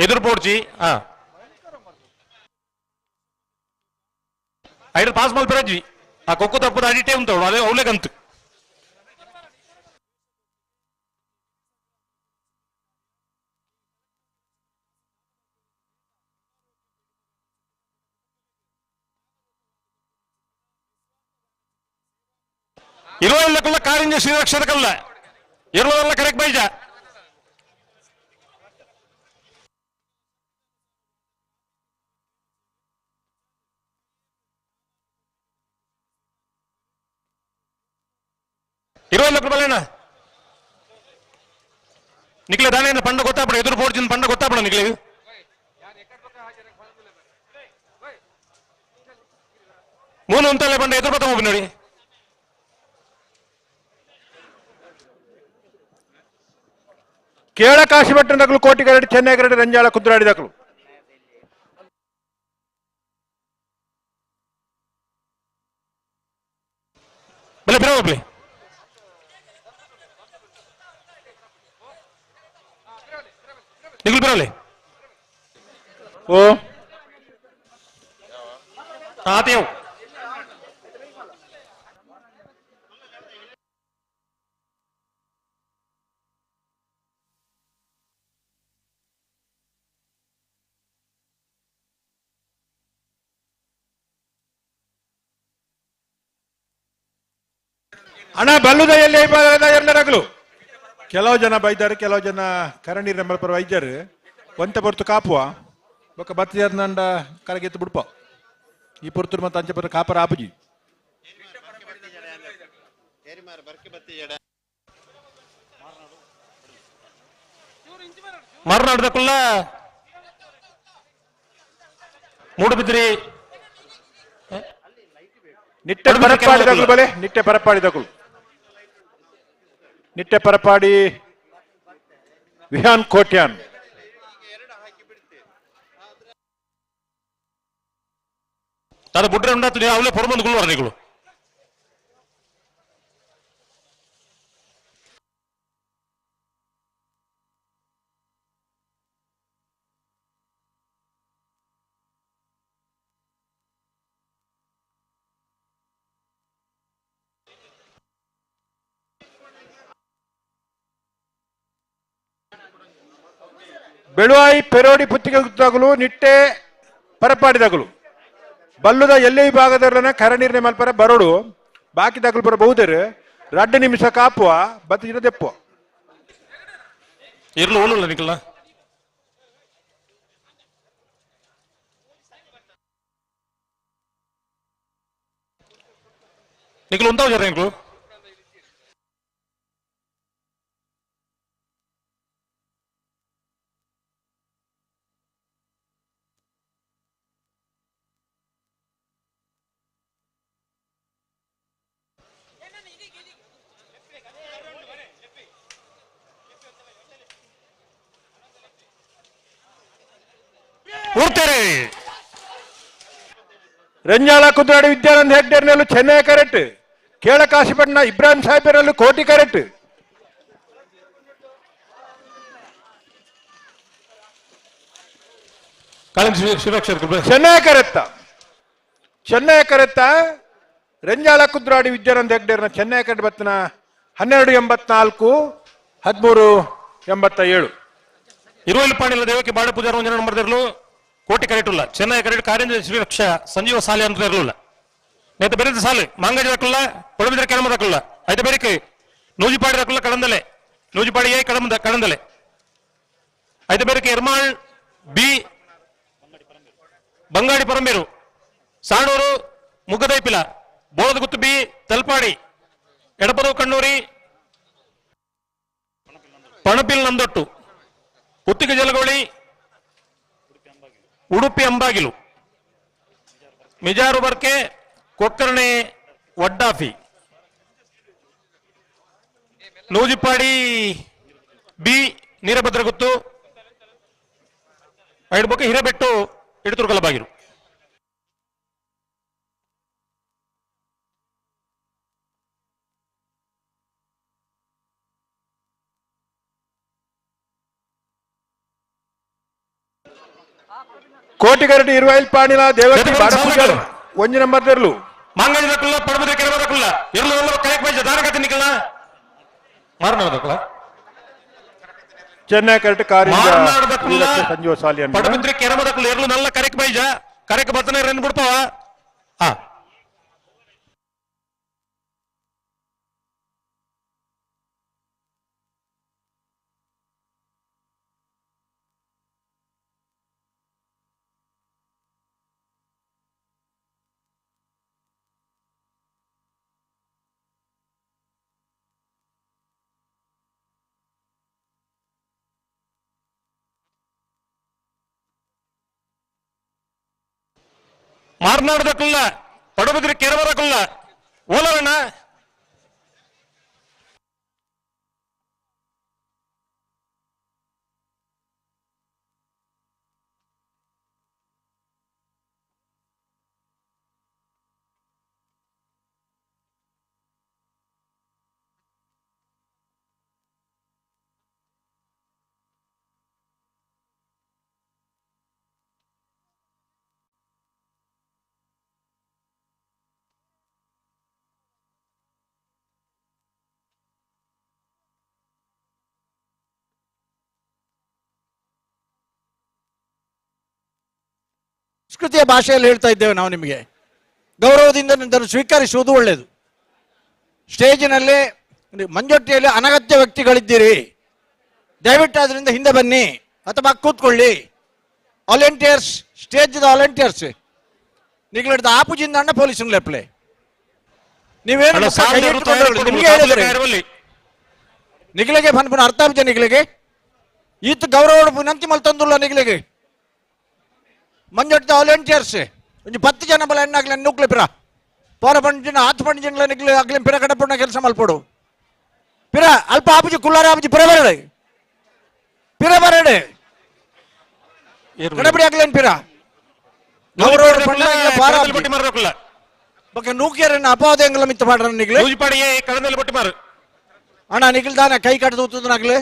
ಎದುರು ಪೋಡ್ಚಿ ಹಾ ಐದು ಪಾಸ್ ಮಲ್ಪೆರಜ್ಜಿ ಆ ಕೊಕ್ಕು ತಪ್ಪದ ಅಡಿಟೇ ಉಂಟು ಅದೇ ಅವಲೇಗಂತು. ಇರುವಲ್ಲಕ್ಕಲ್ಲ ಕಾರಿಂಜ ಶ್ರೀರಕ್ಷದಕ್ಕಲ್ಲ ಇರುವುದಲ್ಲ ಕರೆಕ್ಟ್ ಬೈಜ. ಇರುವೈಲ್ ಬಲೇನ ನಿಕ್ಲೆ ದಾನೆ ಪಂಡ ಗೊತ್ತಾಪಡ ಎದುರು ಪೋಡ್ಜಿನ ಪಂಡ ಗೊತ್ತಾಪಡ ನಿಕ್ಲೆ ಮೂನು ಅಂತಲ್ಲೇ ಪಂಡ ಎದುರು ಬತ್ತ ಹೋಗಿ ನೋಡಿ. ಕೇಳ ಕಾಶಿಭಟ್ಟನ ದಕ್ಕಲು ಕೋಟಿ ಕರಡಿ ಚೆನ್ನೈ ಕರಡಿ ರಂಜಾಳ ಕುದ್ರಾಡಿ ದಕ್ಕಲು. ಬಲೆ ಬಿರ ಹೋಗ್ಲಿ. ನಿಗುಲ್ ಬಿರಲಿ. ಓ ಆತೇವು. ಅಣ್ಣ ಬಲ್ಲುದ ಎಲ್ಲಿ ಎಲ್ಲರಗಲು ಕೆಲವು ಜನ ಬೈದಾರೆ, ಕೆಲವು ಜನ ಕರಂಡೀರ್ ನಂಬರ್ ಪರ ವೈದ್ಯರು ಒಂತೆ ಪೊರ್ತು ಕಾಪುವ ಬೊಕ್ಕ ಬತ್ತಿಯರ್ ನಂಡ ಕರಗೆತ್ತು ಬಿಡ್ಪ ಈ ಪೊರ್ತುರು ಮತ್ತೆ ಅಂಚೆ ಪೊರ್ತು ಕಾಪರ ಆಪುಜಿ. ಮರ್ನಾಡ್ದಕ್ಕಲ್ಲ ಮೂಡುಬಿದ್ರಿ ನಿಟ್ಟೆ ಪರಪಾಡಿ ಬಲೆ ನಿಟ್ಟೆ ಪರಪಾಡಿ ದಕ್ಕಲು ನಿಟ್ಟೆ ಪರಪಾಡಿ ವಿಹಾನ್ ಕೋಟ್ಯಾನ್. ಅದು ಬುಡ್ರೆ ಉಂಡಾತು ಅವಲೇ ಪೊರ್ಬಂದು ಗುಲ್ವಾರ ನಿಗಳು. ಬೆಳುವಾಯಿ ಪೆರೋಡಿ ಪುತ್ತಿಗೆ ತಗಲು ನಿಟ್ಟೆ ಪರಪಾಡಿದಗಲು ಬಲ್ಲುದ ಎಲ್ಲೇ ಭಾಗದರ್ಲನ ಕರನೀರ್ನೆ ಮಲ್ಪರ ಬರೋಡು ಬಾಕಿ ದಗಲು ಬರ ಬಹುದೇರು ರಡ್ಡು ನಿಮಿಷ ಕಾಪುವ ಬತ್ತಿನ ದೆಪ್ಪುವ. ಇರ್ಲು ಓಲುಲ್ಲ ನಿಕಲ್ಲ ನಿಕಲು ಉಂತಾವ್ ಜರ ನಿಕಲು. ರಂಜಾಳ ಕುದ್ರಾಡಿ ವಿದ್ಯಾನಂದ ಹೆಗ್ಡೇರ್ನಲ್ಲೂ ಚೆನ್ನೈ ಕರೆಕ್ಟ್, ಕೇಳಕಾಶಿಪಟ್ಟಣ ಇಬ್ರಾಹಿಂ ಸಾಹೇಬರಲ್ಲೂ ಕೋಟಿ ಕರೆಕ್ಟ್. ಚೆನ್ನೈ ಕರೆತ್ತ ಚೆನ್ನೈ ಕರೆತ್ತ ರಂಜಾಳ ಕುದ್ರಾಡಿ ವಿದ್ಯಾನಂದ ಹೆಗ್ಡೇರ್ನ ಚೆನ್ನೈ ಕರೆಕ್ಟ್ ಬತ್ತನ 12.84 13.87. ಇರುವಲ್ಲಿ ಪಾಣಿಲ ದೇವಕ್ಕೆ ಬಾಡ ಪೂಜಾರ ಒಂಜನ ನಂಬರ್ ಕೋಟಿ ಕರೆಕ್ಟ್ ಇಲ್ಲ ಚೆನ್ನೈ ಕರೆಕ್ಟ್ ಕಾರ್ಯಂಜ ಶ್ರೀರಕ್ಷ ಸಂಜೀವ ಸಾಲೆ ಅಂತ ಇರಲಿಲ್ಲ. ನೇತ ಬೆರೆದ ಸಾಲು ಮಾಂಗಡಿ ದಕ್ಕಲ್ಲ ಪಡುಬಿದ್ರೆ ಕೆಳಮ ದಕ್ಕಲ್ಲ ಐತೆ ಬೆರಿಕೆ ನೂಜಿಪಾಡಿ ದಕ್ಕಲ್ಲ ಕಡಂದಲೆ ನೂಜಿಪಾಡಿ ಎ ಕಡಂದ ಕಡಂದಲೆ ಐತೆ ಬೆರಿಕೆ ಎರ್ಮಾಳ್ ಬಿ ಬಂಗಾಡಿ ಪರಂಬೇರು ಸಾಣೂರು ಮುಗ್ಗದೈಪಿಲ ಬೋಳದಗುತ್ತು ಬಿ ತಲ್ಪಾಡಿ ಎಡಪದವು ಕಣ್ಣೂರಿ ಪಣಪಿಲ್ ನಂದೊಟ್ಟು ಪುತ್ತಿಗೆ ಜಲಗೋಳಿ ಉಡುಪಿ ಅಂಬಾಗಿಲು ಮಿಜಾರು ಬರ್ಕೆ ಕೊಕ್ಕರ್ಣೆ ವಡ್ಡಾಫಿ ನೂಜಿಪಾಡಿ ಬಿ ನೀರಭದ್ರಗುತ್ತು ಐಡ್ಬೊಕ್ಕೆ ಹಿರೇಬೆಟ್ಟು ಇಡತುರ್ಗಲಬಾಗಿಲು. ಕೋಟಿಗರಡಿ ಇರುವೈಲ್ ಪಾಣಿಲ ದೇವಕ್ಕೆ ಬಾಡ ಪೂಜಾರು ಒಂಜಿ ನಂಬರ್ ದೆರ್ಲು ಮಾಂಗಡಿ ದಕ್ಕಲ್ಲ ಪಡಬದ್ರೆ ಕೆರವ ದಕ್ಕಲ್ಲ ಇರ್ಲು ನಲ್ಲ ಕರೆಕ್ಟ್ ಬೈಜ ದಾರಗತಿ ನಿಕಲ್ಲ ಮಾರನಾಡ ದಕ್ಕಲ್ಲ ಚೆನ್ನೈ ಕರೆಕ್ಟ್ ಕಾರಿಂಜ ಮಾರನಾಡ ದಕ್ಕಲ್ಲ ಸಂಜೀವ ಸಾಲಿಯನ್ ಪಡಬಿದ್ರೆ ಕೆರಮ ದಕ್ಕಲ್ಲ ಇರ್ಲು ನಲ್ಲ ಕರೆಕ್ಟ್ ಬೈಜ ಕರೆಕ್ಟ್ ಬರ್ತನೆ ರನ್ ಬಿಡ್ತಾವ. ಹಾ ಮಾರ್ನಾಡದಕ್ಕಲ್ಲ ಪಡುಬಿದ್ರಿ ಕೆರವರಕ್ಕಲ್ಲ ಓಲರಣ್ಣ ಸಂಸ್ಕೃತಿಯ ಭಾಷೆಯಲ್ಲಿ ಹೇಳ್ತಾ ಇದ್ದೇವೆ ನಾವು ನಿಮಗೆ. ಗೌರವದಿಂದ ಇದನ್ನು ಸ್ವೀಕರಿಸುವುದು ಒಳ್ಳೆಯದು. ಸ್ಟೇಜಿನಲ್ಲಿ ಮಂಜೊಟ್ಟಿಯಲ್ಲಿ ಅನಗತ್ಯ ವ್ಯಕ್ತಿಗಳಿದ್ದೀರಿ, ದಯವಿಟ್ಟು ಅದರಿಂದ ಹಿಂದೆ ಬನ್ನಿ ಅಥವಾ ಕೂತ್ಕೊಳ್ಳಿ. ವಾಲಂಟಿಯರ್ಸ್, ಸ್ಟೇಜ್ದ ವಾಲಂಟಿಯರ್ಸ್ ನಿಗಲಿಡ್ದ ಆಪುಜಿಂದ ಅಣ್ಣ ಪೊಲೀಸ್ ಲೆಪ್ಲೆ ನೀವೇನು ನಿಮಗೆ ಹೇಳಿದ್ರೆ ನಿಗಲಿಗೆ ಪನ್ಪುನ ಅರ್ಥ ಆಪುಜ ನಿಗಲಿಗೆ ಈತ ಗೌರವ ವಿನಂತಿ ಮಲ್ತಂದುಲ್ಲ ನಿಗಲಿಗೆ ಮಂಜೊಟ್ಟಿದ ವಾಲಂಟಿಯರ್ಸ್ ಒಂಜಿ 10 ಜನ ಬಲ ಎಣ್ಣಾಗ್ಲೆ ನೂಕ್ಲೆ ಪಿರ ಪೋರ ಪಂಜಿನ ಆತ್ ಪಂಜಿನ ನಿಗ್ಲೆ ಆಗ್ಲಿ ಪಿರ ಕಡಪುಣ್ಣ ಕೆಲಸ ಮಲ್ಪೊಡು ಪಿರ ಅಲ್ಪ ಆಪುಜಿ ಕುಲ್ಲಾರ ಆಪುಜಿ ಪಿರ ಬರಡೆ ಪಿರ ಬರಡೆ ಕಡಪಡಿ ಆಗ್ಲೇನ್ ಪಿರ ಬೊಕ್ಕ ನೂಕಿಯರನ್ನ ಅಪವಾದ ಮಿತ್ತ ಮಾಡ್ರ ನಿಗ್ಲೆ ಅಣ್ಣ ನಿಗಲ್ದಾನ ಕೈ ಕಟ್ಟದು ಉತ್ತದನಾಗ್ಲೆ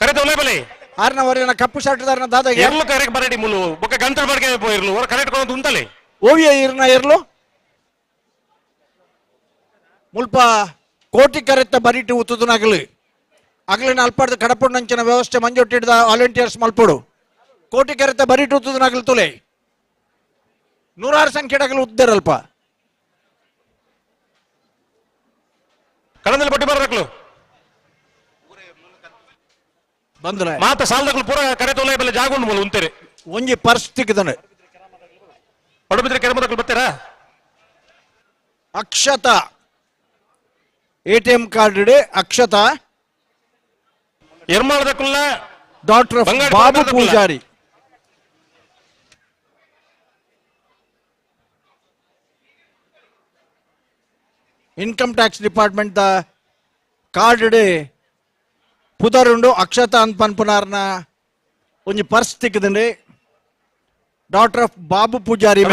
ಕರೆ ಆರ್ನ ವರೆನ ಕಪ್ಪು ಶರ್ಟ್ ದಾರನ ದಾದ ಎರ್ಲು ಕರೆಕ್ ಬರಡಿ ಮುಲು ಬೊಕ್ಕ ಗಂತಳ ಬಡಕೆ ಪೋಯಿರ್ಲು ಹೊರ ಕರೆಕ್ಟ್ ಕೊಂಡು ಉಂತಲೆ ಓವಿಯ ಇರ್ನ ಎರ್ಲು ಮುಲ್ಪ ಕೋಟಿ ಕರೆತ್ತ ಬರಿಟಿ ಉತ್ತದನಾಗಲಿ ಅಗಲಿನ ಅಲ್ಪಾಡ್ದ ಕಡಪುಣ್ಣಂಚಿನ ವ್ಯವಸ್ಥೆ ಮಂಜೊಟ್ಟಿಡ್ದ ವಾಲಂಟಿಯರ್ಸ್ ಮಲ್ಪೊಡು ಕೋಟಿ ಕರೆತ್ತ ಬರಿಟಿ ಉತ್ತದನಾಗಲಿ ತುಲೆ ನೂರಾರು ಸಂಖ್ಯೆಡಗಲು ಉದ್ದೇರಲ್ಪ ಕಡದಲ್ಲಿ ಬಟ್ಟಿ ಬರಬೇಕಲು ಬಂದ್ರೆ ಮಾತ ಸಾಲದಗಳು ಪೂರ ಕರೆ ತೋಲೆ ಬೆಲೆ ಜಾಗ ಉಂಡು ಮೂಲ ಉಂತೇರೆ ಒಂಜಿ ಪರ್ಸ್ ತಿಕ್ಕದನೆ ಪಡುಬಿದ್ರೆ ಕೆರೆ ಮದಕ್ಲು ಬರ್ತೀರಾ Akshata ATM card Akshata ಎರ್ಮಾಳದಕ್ಕುಲ್ಲ doctor Babu Poojary income tax department the card ಪುದರುಂಡು Akshatha ಅಂತ ಪನ್ಪುನಾರ್ನ ಒಂಜಿ ಪರ್ಸ್ ತಿಕ್ಕದಂడి ಡಾಕ್ಟರ್ ಆಫ್ ಬಾಬು ಪೂಜಾರಿ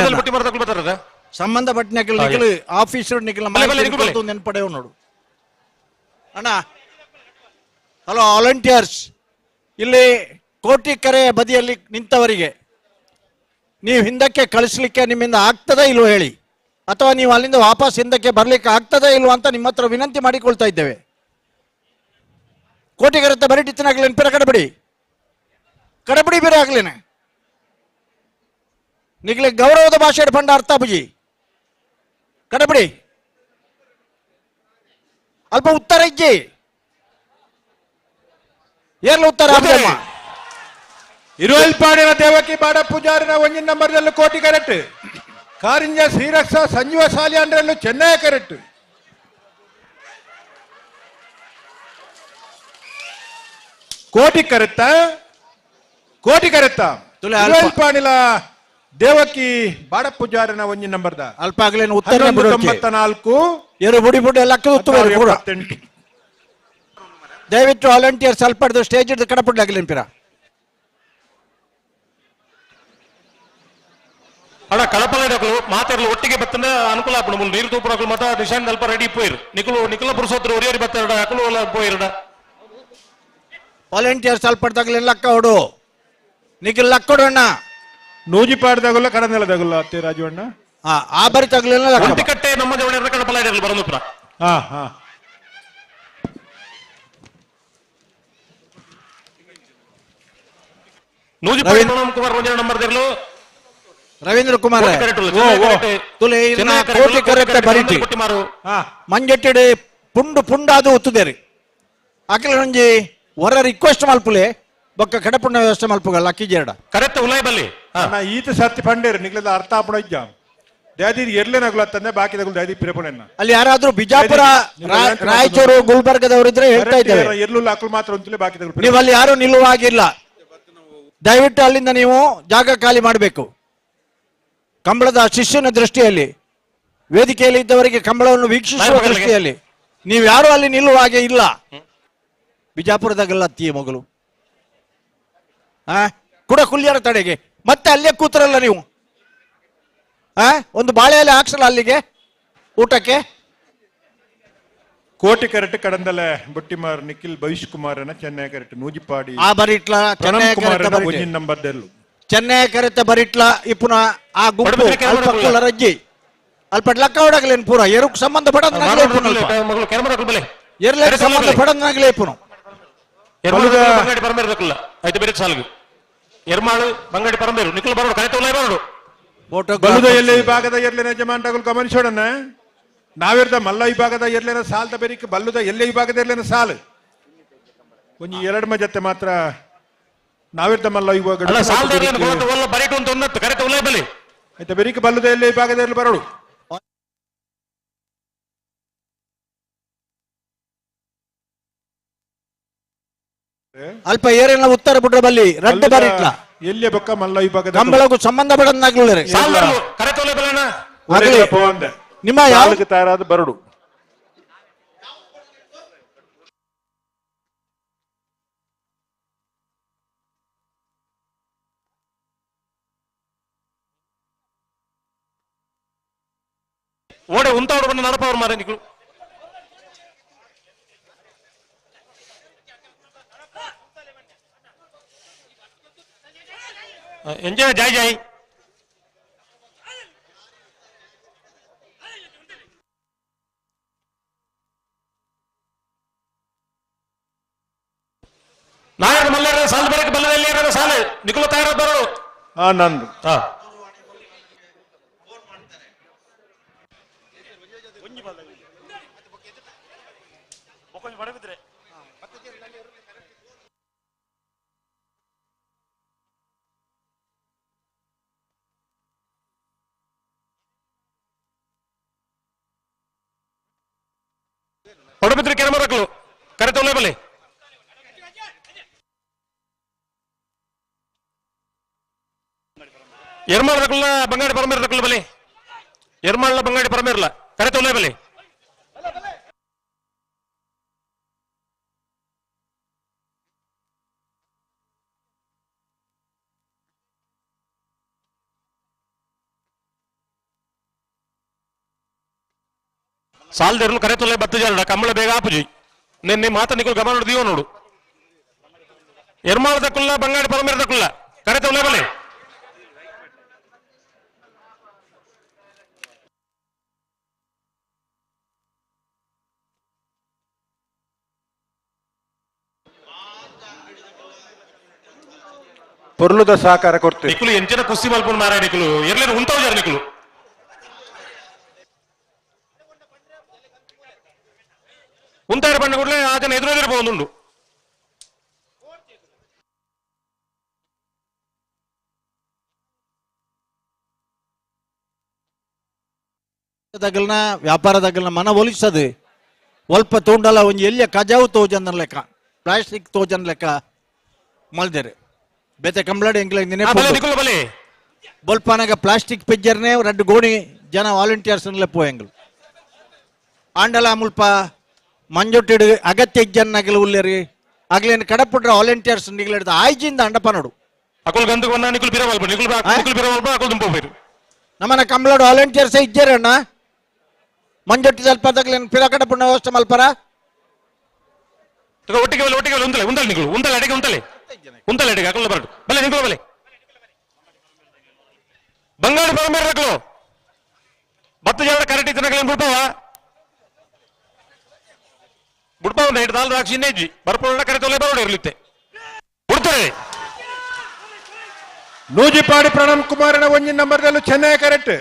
ಸಂಬಂಧಪಟ್ಟ ನಿಖಲ್ ಆಫೀಸರ್ ನಿಖಲ್ ನೆನ್ಪಡೆವು ನೋಡು ಅಣ್ಣ. ಹಲೋ ವಾಲಂಟಿಯರ್ಸ್, ಇಲ್ಲಿ ಕೋಟಿ ಕೆರೆಯ ಬದಿಯಲ್ಲಿ ನಿಂತವರಿಗೆ ನೀವು ಹಿಂದಕ್ಕೆ ಕಳಿಸ್ಲಿಕ್ಕೆ ನಿಮ್ಮಿಂದ ಆಗ್ತದ ಇಲ್ವೋ ಹೇಳಿ, ಅಥವಾ ನೀವು ಅಲ್ಲಿಂದ ವಾಪಸ್ ಹಿಂದಕ್ಕೆ ಬರ್ಲಿಕ್ಕೆ ಆಗ್ತದ ಇಲ್ವೋ ಅಂತ ನಿಮ್ಮ ಹತ್ರ ವಿನಂತಿ ಮಾಡಿಕೊಳ್ತಾ ಇದ್ದೇವೆ. ಕೋಟಿಗರತ್ತ ಬರೀಟಿತ್ತನಾಗ್ಲೇನು ಪಿರ ಕಡಬಿಡಿ ಕಡಬಿಡಿ ಬೇರೆ ಆಗ್ಲೇನೆ ನಿಗ್ಲೆ ಗೌರವದ ಭಾಷೆ ಪಂಡ ಅರ್ಥ ಬುಜಿ ಕಡಬಿಡಿ ಅಲ್ಪ ಉತ್ತರ ಇಜ್ಜಿ ಏರ್ಲ ಉತ್ತರ ಇರುವಲ್ಪಾಡಿನ ದೇವಕಿ ಬಾಡ ಪೂಜಾರಿನ ಒಂಜಿನ ನಂಬರ್ದಲ್ಲೂ ಕೋಟಿ ಕರೆಕ್ಟ್ ಕಾರಿಂಜ ಶ್ರೀರಕ್ಷ ಸಂಜೀವ ಸಾಲಿಯಾಂಡ್ರಲ್ಲೂ ಚೆನ್ನೈ ಕರೆಕ್ಟ್ ಕೋಟಿ ಕರೆತ್ತ ಕೋಟಿ ಕರೆತ್ತ ಇರುವಲ್ಪಾಡಿನ ದೇವಕಿ ಬಾಡ ಪೂಜಾರಿನ ಒಂಜಿನ ನಂಬರ್ದ ಅಲ್ಪ ಆಗ್ಲೇನು ಉತ್ತರ 94 ಎರಡು ಬುಡಿ ಬುಡಿ ಎಲ್ಲ ಉತ್ತರ. ದಯವಿಟ್ಟು ವಾಲಂಟಿಯರ್ಸ್ ಅಲ್ಪ ಸ್ಟೇಜ್ ಹಿಡಿದು ಕಡಪಡ್ಲಾಗಲಿ ಪಿರ ಅಡ ಕಳಪಲಡಕ್ಲು ಮಾತಾಡಲು ಒಟ್ಟಿಗೆ ಬತ್ತಂದ ಅನುಕೂಲ ಆಪುಂಡು ಮುಲ್ ನೀರು ತೂಪುನಕ್ಲು ಮಾತ ನಿಶಾನ್ ಅಲ್ಪ ರೆಡಿ ಪೋಯಿರು ನಿಕುಲು ನಿಕುಲ ಪುರುಷೋತ್ತರ ಒರಿಯರಿ ಬತ್ತಾಡ ಅಕುಲು ಒಲ ಪೋಯಿರಡ ವಾಲಂಟಿಯರ್ಸ್ ಅಲ್ಪ ತಗಲಿನ ಲಕ್ಕ ಹೊಡು ನಿಖಿಲ್ ಲಕ್ಕೊಡು ಅಣ್ಣ ನೂಜಿಪಾಡ್ದಾಗಲ್ಲ ಕಡನೆಲದಾಗಲ್ಲ ಅತ್ತೆ ರಾಜು ಅಣ್ಣ ಆ ಬರಿ ತಗಲಿನ ಒಂಟಿಕಟ್ಟೆ ನಮ್ಮ ಜವಳಿ ಕಳಪಲ ಬರಂದುಪುರ ಹಾ ಹಾ ನೂಜಿಪಾಡಿ ಕುಮಾರ್ ಒಂಜನ ನಂಬರ್ ದಿರ್ಲು ರವೀಂದ್ರ ಕುಮಾರ್ ಕೋಟಿ ಕರೆಕ್ಟ್ ಬರಿಟಿ ಮಂಜೆಟ್ಟಿಡೆ ಪುಂಡು ಪುಂಡಾದು ಒತ್ತುದೇರಿ ಅಖಿಲ ಒಂಜಿ ಹೊರ ರಿಕ್ವೆಸ್ಟ್ ಮಲ್ಪುಲೆ ಬೊಕ್ಕ ಕಡಪುಣ್ಣ ವ್ಯವಸ್ಥೆ ಮಲ್ಪುಗಲ್ಲ ಅಕ್ಕಿ ಜೇಡ ಕರೆಕ್ಟ್ ಉಲಾಯ್ ಬಲ್ಲಿ ಈತ ಸರ್ತಿ ಪಂಡೇರು ನಿಗ್ಲದ ಅರ್ಥ ಆಪಣ ಇಜ್ಜ ದಾದಿ ಎರ್ಲೇನಾಗಲ್ಲ ತಂದೆ ಬಾಕಿ ತಗುಲ್ ದಾದಿ ಪಿರಪಣೆನ್ನ ಅಲ್ಲಿ ಯಾರಾದ್ರೂ ಬಿಜಾಪುರ ರಾಯಚೂರು ಗುಲ್ಬರ್ಗದವರು ಇದ್ರೆ ಹೇಳ್ತಾ ಇದ್ದೇವೆ ಎರ್ಲು ಅಕುಲ್ ಮಾತ್ರ ಅಂತಲೇ ಬಾಕಿ ತಗುಲ್ ನೀವು ಅಲ್ಲಿ ಯಾರು ನಿಲ್ಲುವಾಗಿಲ್ಲ, ದಯವಿಟ್ಟು ಅಲ್ಲಿಂದ ನೀವು ಜಾಗ ಖಾಲಿ ಮಾಡಬೇಕು. ಕಂಬಳದ ಶಿಷ್ಯನ ದೃಷ್ಟಿಯಲ್ಲಿ, ವೇದಿಕೆಯಲ್ಲಿ ಇದ್ದವರಿಗೆ ಕಂಬಳವನ್ನು ವೀಕ್ಷಿಸುವ ದೃಷ್ಟಿಯಲ್ಲಿ ನೀವು ಯಾರು ಅಲ್ಲಿ ನಿಲ್ಲುವ ಹಾಗೆ ಇಲ್ಲ. ಬಿಜಾಪುರದಾಗೆಲ್ಲ ತೀಯ ಮಗಳು ಕೂಡ ಕುಲ್ಯರ ತಡೆಗೆ ಮತ್ತೆ ಅಲ್ಲೇ ಕೂತ್ರಲ್ಲ ನೀವು. ಒಂದು ಬಾಳೆಯಲ್ಲಿ ಹಾಕ್ಸಲ್ಲ ಅಲ್ಲಿಗೆ ಊಟಕ್ಕೆ. ಕೋಟಿ ಕರೆಟ್ ಕಡಂದಲೆ ಬುಟ್ಟಿಮಾರ್ ನಿಖಿಲ್ ಭವಿಷ್ ಕುಮಾರನ ಚೆನ್ನೈ ಕರೆಟ್ ನೂಜಿಪಾಡಿ ಆ ಬರಿಟ್ಲ ಪ್ರಣಮ್ ಚೆನ್ನೈ ಕುಮಾರನ ಕರೆತ ಒಂಜಿನ ನಂಬರ್ ದೆಲ್ಲು ಚೆನ್ನೈ ಕರೆತ ಬರಿಟ್ಲ ಇಪ್ಪುನ ಆ ಗುಂಪು ಅಲ್ಪ ಕುಲ್ಲ ರಜ್ಜಿ ಅಲ್ಪ ಲಕ್ಕ ಹೊಡಗಲೇನು ಪೂರ ಎರುಕ್ ಸಂಬಂಧ ಪಡಂದ್ ಎರ್ಲೆಕ್ ಸಂಬಂಧ ಪಡಂದಾಗಲೇ ಇಪ್ಪುನು. ಬಂಗಾಡಿ ಪರಮೇರು ಐತೆ ಬೇರೆ ಸಾಲ್ಗು ಎರ್ಮಾಳು ಬಂಗಾಡಿ ಪರಂಬೇರು ನಿಖಿಲ್ ಬರೋಡು ಕರೆತ ಉಲ್ಲೈ ಬರೋಡು. ಬಲುದ ಎಲ್ಲಿ ವಿಭಾಗದ ಎರ್ಲಿನ ಯಜಮಾನ್ರಗಳು ಗಮನಿಸೋಣ. ನಾವಿರ್ದ ಮಲ್ಲ ವಿಭಾಗದ ಎರ್ಲಿನ ಸಾಲ್ದ ಬೇರಿಕ್ ಬಲ್ಲುದ ಎಲ್ಲೆ ವಿಭಾಗದ ಎರ್ಲಿನ ಸಾಲು ಒಂಜಿ ಎರಡು ಮಜತ್ತೆ ಮಾತ್ರ ನಾವಿರ್ದ ಮಲ್ಲ ವಿಭಾಗ ಅಲ್ಲ ಸಾಲ್ದ ಎರ್ಲಿನ ಒಲ್ಲ ಬರಿಟು ಅಂತ ಒಂದತ್ತು ಕರೆತ ಉಲ್ಲೈ ಬಲಿ ಆಯ್ತಾ ಬೆರಿಕ್ ಬಲ್ಲುದ ಎಲ್ಲೆ ವಿಭಾಗದ ಎರ್ಲಿ ಬರೋಡು. ಅಲ್ಪ ಏರಿನ ಉತ್ತರ ಬುಡ್ರ ಬಲ್ಲಿ ರಡ್ಡು ಬರಿಟ್ಲ ಎಲ್ಲಿ ಬೊಕ್ಕ ಮಲ್ಲ ವಿಭಾಗದ ಕಂಬಳಗೂ ಸಂಬಂಧ ಪಡಂದಾಗ್ಲೇ ಕರೆತ ಉಲ್ಲೈ ಬಲಣ್ಣ. ನಿಮ್ಮ ಯಾವ ತಯಾರಾದ ಬರಡು. ಓಡೆ ಉಂತಾವಡು ಬಂದು ನಡಪ ಅವ್ರು ಮಾರ ನಿಕ್ಲು. ಎಂಜಾಯ್ ಜಾಯ್ ಜಾಯ್. ನಾಯಕ ಮಲ್ಲಾರ ಸಾಲ ಬರಕ್ಕೆ ಬಲ್ಲದಲ್ಲಿ ಯಾರ ಸಾಲ ನಿಖಿಲ ತಯಾರ ಬರೋಡು. ನಂದು ಪಡುಬಿದ್ರೆ ಕೆರಮರಕ್ಲು ಕರೆ ತೊಲೆ ಬಲೆ ಎರ್ಮಾಳ್ ಬಂಗಾಡಿ ಪರಮೇರ್ಲಕ್ಕಲ್ಲ ಬಲೆ ಎರ್ಮಾಳ ಬಂಗಾಡಿ ಪರಮೇರ್ಲ ಕರೆ ತೊಲೆ ಬಲೆ. ಸಾಲದೆರ್ಲು ಕರೆ ತೊಲೆ ಬತ್ತು ಜಾರಡ ಕಮ್ಮಳ ಬೇಗ ಆಪುಜಿ ನಿನ್ನೆ ಮಾತ ನಿಕುಲ್ ಗಮನ ದಿಯೋ ನೋಡು. ಎರ್ಮಾಳದ ಕುಲ್ಲ ಬಂಗಾಡಿ ಪರಮೇರದ ಕುಲ್ಲ ಕರೆ ತೊಲೆ ಬಲೆ. ಪೊರ್ಲುದ ಸಹಕಾರ ಕೊಡ್ತೀವಿ. ನಿಕುಲು ಎಂಚಿನ ಕುಸ್ತಿ ಮಲ್ಪುನ ಮಾರಾಯ ನಿಕುಲು ಎರ್ಲೇನು ಉಂತಾವ್ ಜಾರ ನಿಕುಲು. ಉಂತಾರ ಬಣ್ಣ ಕೂಡಲೇ ಆತನ ಎದುರು ಎದುರು ಹೋಗುಂಡು. ದಗಲ್ನ ವ್ಯಾಪಾರದಾಗಲ್ನ ಮನ ಒಲಿಸದು ಒಲ್ಪ ತೋಂಡಲ ಒಂಜಿ ಎಲ್ಲಿಯ ಕಜಾವು ತೋಜಂದನ್ ಲೆಕ್ಕ ಪ್ಲಾಸ್ಟಿಕ್ ತೋಜನ್ ಲೆಕ್ಕ ಮಲ್ದೇರು ಬೇತೆ ಕಂಬ್ಲಾಡಿ ಎಂಕ್ಲೆ ಬಲೆ ಬೊಲ್ಪನಾಗ ಪ್ಲಾಸ್ಟಿಕ್ ಪೆಜ್ಜರ್ನೆ ರಡ್ಡು ಗೋಣಿ ಜನ ವಾಲಂಟಿಯರ್ಸ್ ಪೋಯಂಗ್ಲು ಆಂಡಲ ಮುಲ್ಪ ಮಂಜೊಟ್ಟಿಡು ಅಗತ್ಯ ಇಜ್ಜನ್ನಗಲು ಉಲ್ಲೇರಿ ಅಗ್ಲೇನು ಕಡಪುಟ್ರ ವಾಲಂಟಿಯರ್ಸ್ ನಿಗ್ಲೆಡ್ದು ಆಯ್ಜಿಂದ ಅಂಡಪ ನೋಡು ಅಕುಲ್ ಗಂಧకు వన్న నికుల్ బిరవల్ప నికుల్ నికుల్ బిరవల్ప ಅಕುಲ್ ದುಂಪು పోయిరు. ನಮ್ಮನ ಕಂಬ್ಲಾಡು ವಾಲಂಟಿಯರ್ಸ್ ಇಜ್ಜರಣ್ಣ ಮಂಜೊಟ್ಟಿ ಸ್ವಲ್ಪ ತಗ್ಲೇನು ಪಿರ ಕಡಪುಣ್ಣ ವ್ಯವಸ್ಥೆ ಮಲ್ಪರ ಒಟ್ಟಿಗೆ ಬಲೆ ಒಟ್ಟಿಗೆ ಬಲೆ ಉಂತಲೆ ಉಂತಲೆ ನಿಕುಲು ಉಂತಲೆ ಅಡಿಗೆ ಉಂತಲೆ ಉಂತಲೆ ಅಡಿಗೆ ಅಕುಲ್ ಬರಡು ಬಲೆ ನಿಕುಲು ಬಲೆ ಬಂಗಾಡಿ ಪರಮೇರ ರಕಲು ಬತ್ತು ಜನ ಕರೆಕ್ಟ್ ಇತ್ತು ಬುಡ್ಪಾವ ಬುಡ್ಪಾವ ಹಿಡ್ದು ದಾಲ್ ದ್ರಾಕ್ಷಿ ಇನ್ನೇಜಿ ಬರ್ಪೋಣ ಕರೆ ತೊಲೆ ಬರೋಡು ಇರ್ಲಿತ್ತೆ ಬಿಡ್ತಾರೆ. ನೂಜಿಪಾಡಿ ಪ್ರಣಮ್ ಕುಮಾರನ ಒಂಜಿನ ನಂಬರ್ದಲ್ಲೂ ಚೆನ್ನೈ ಕರೆಕ್ಟ್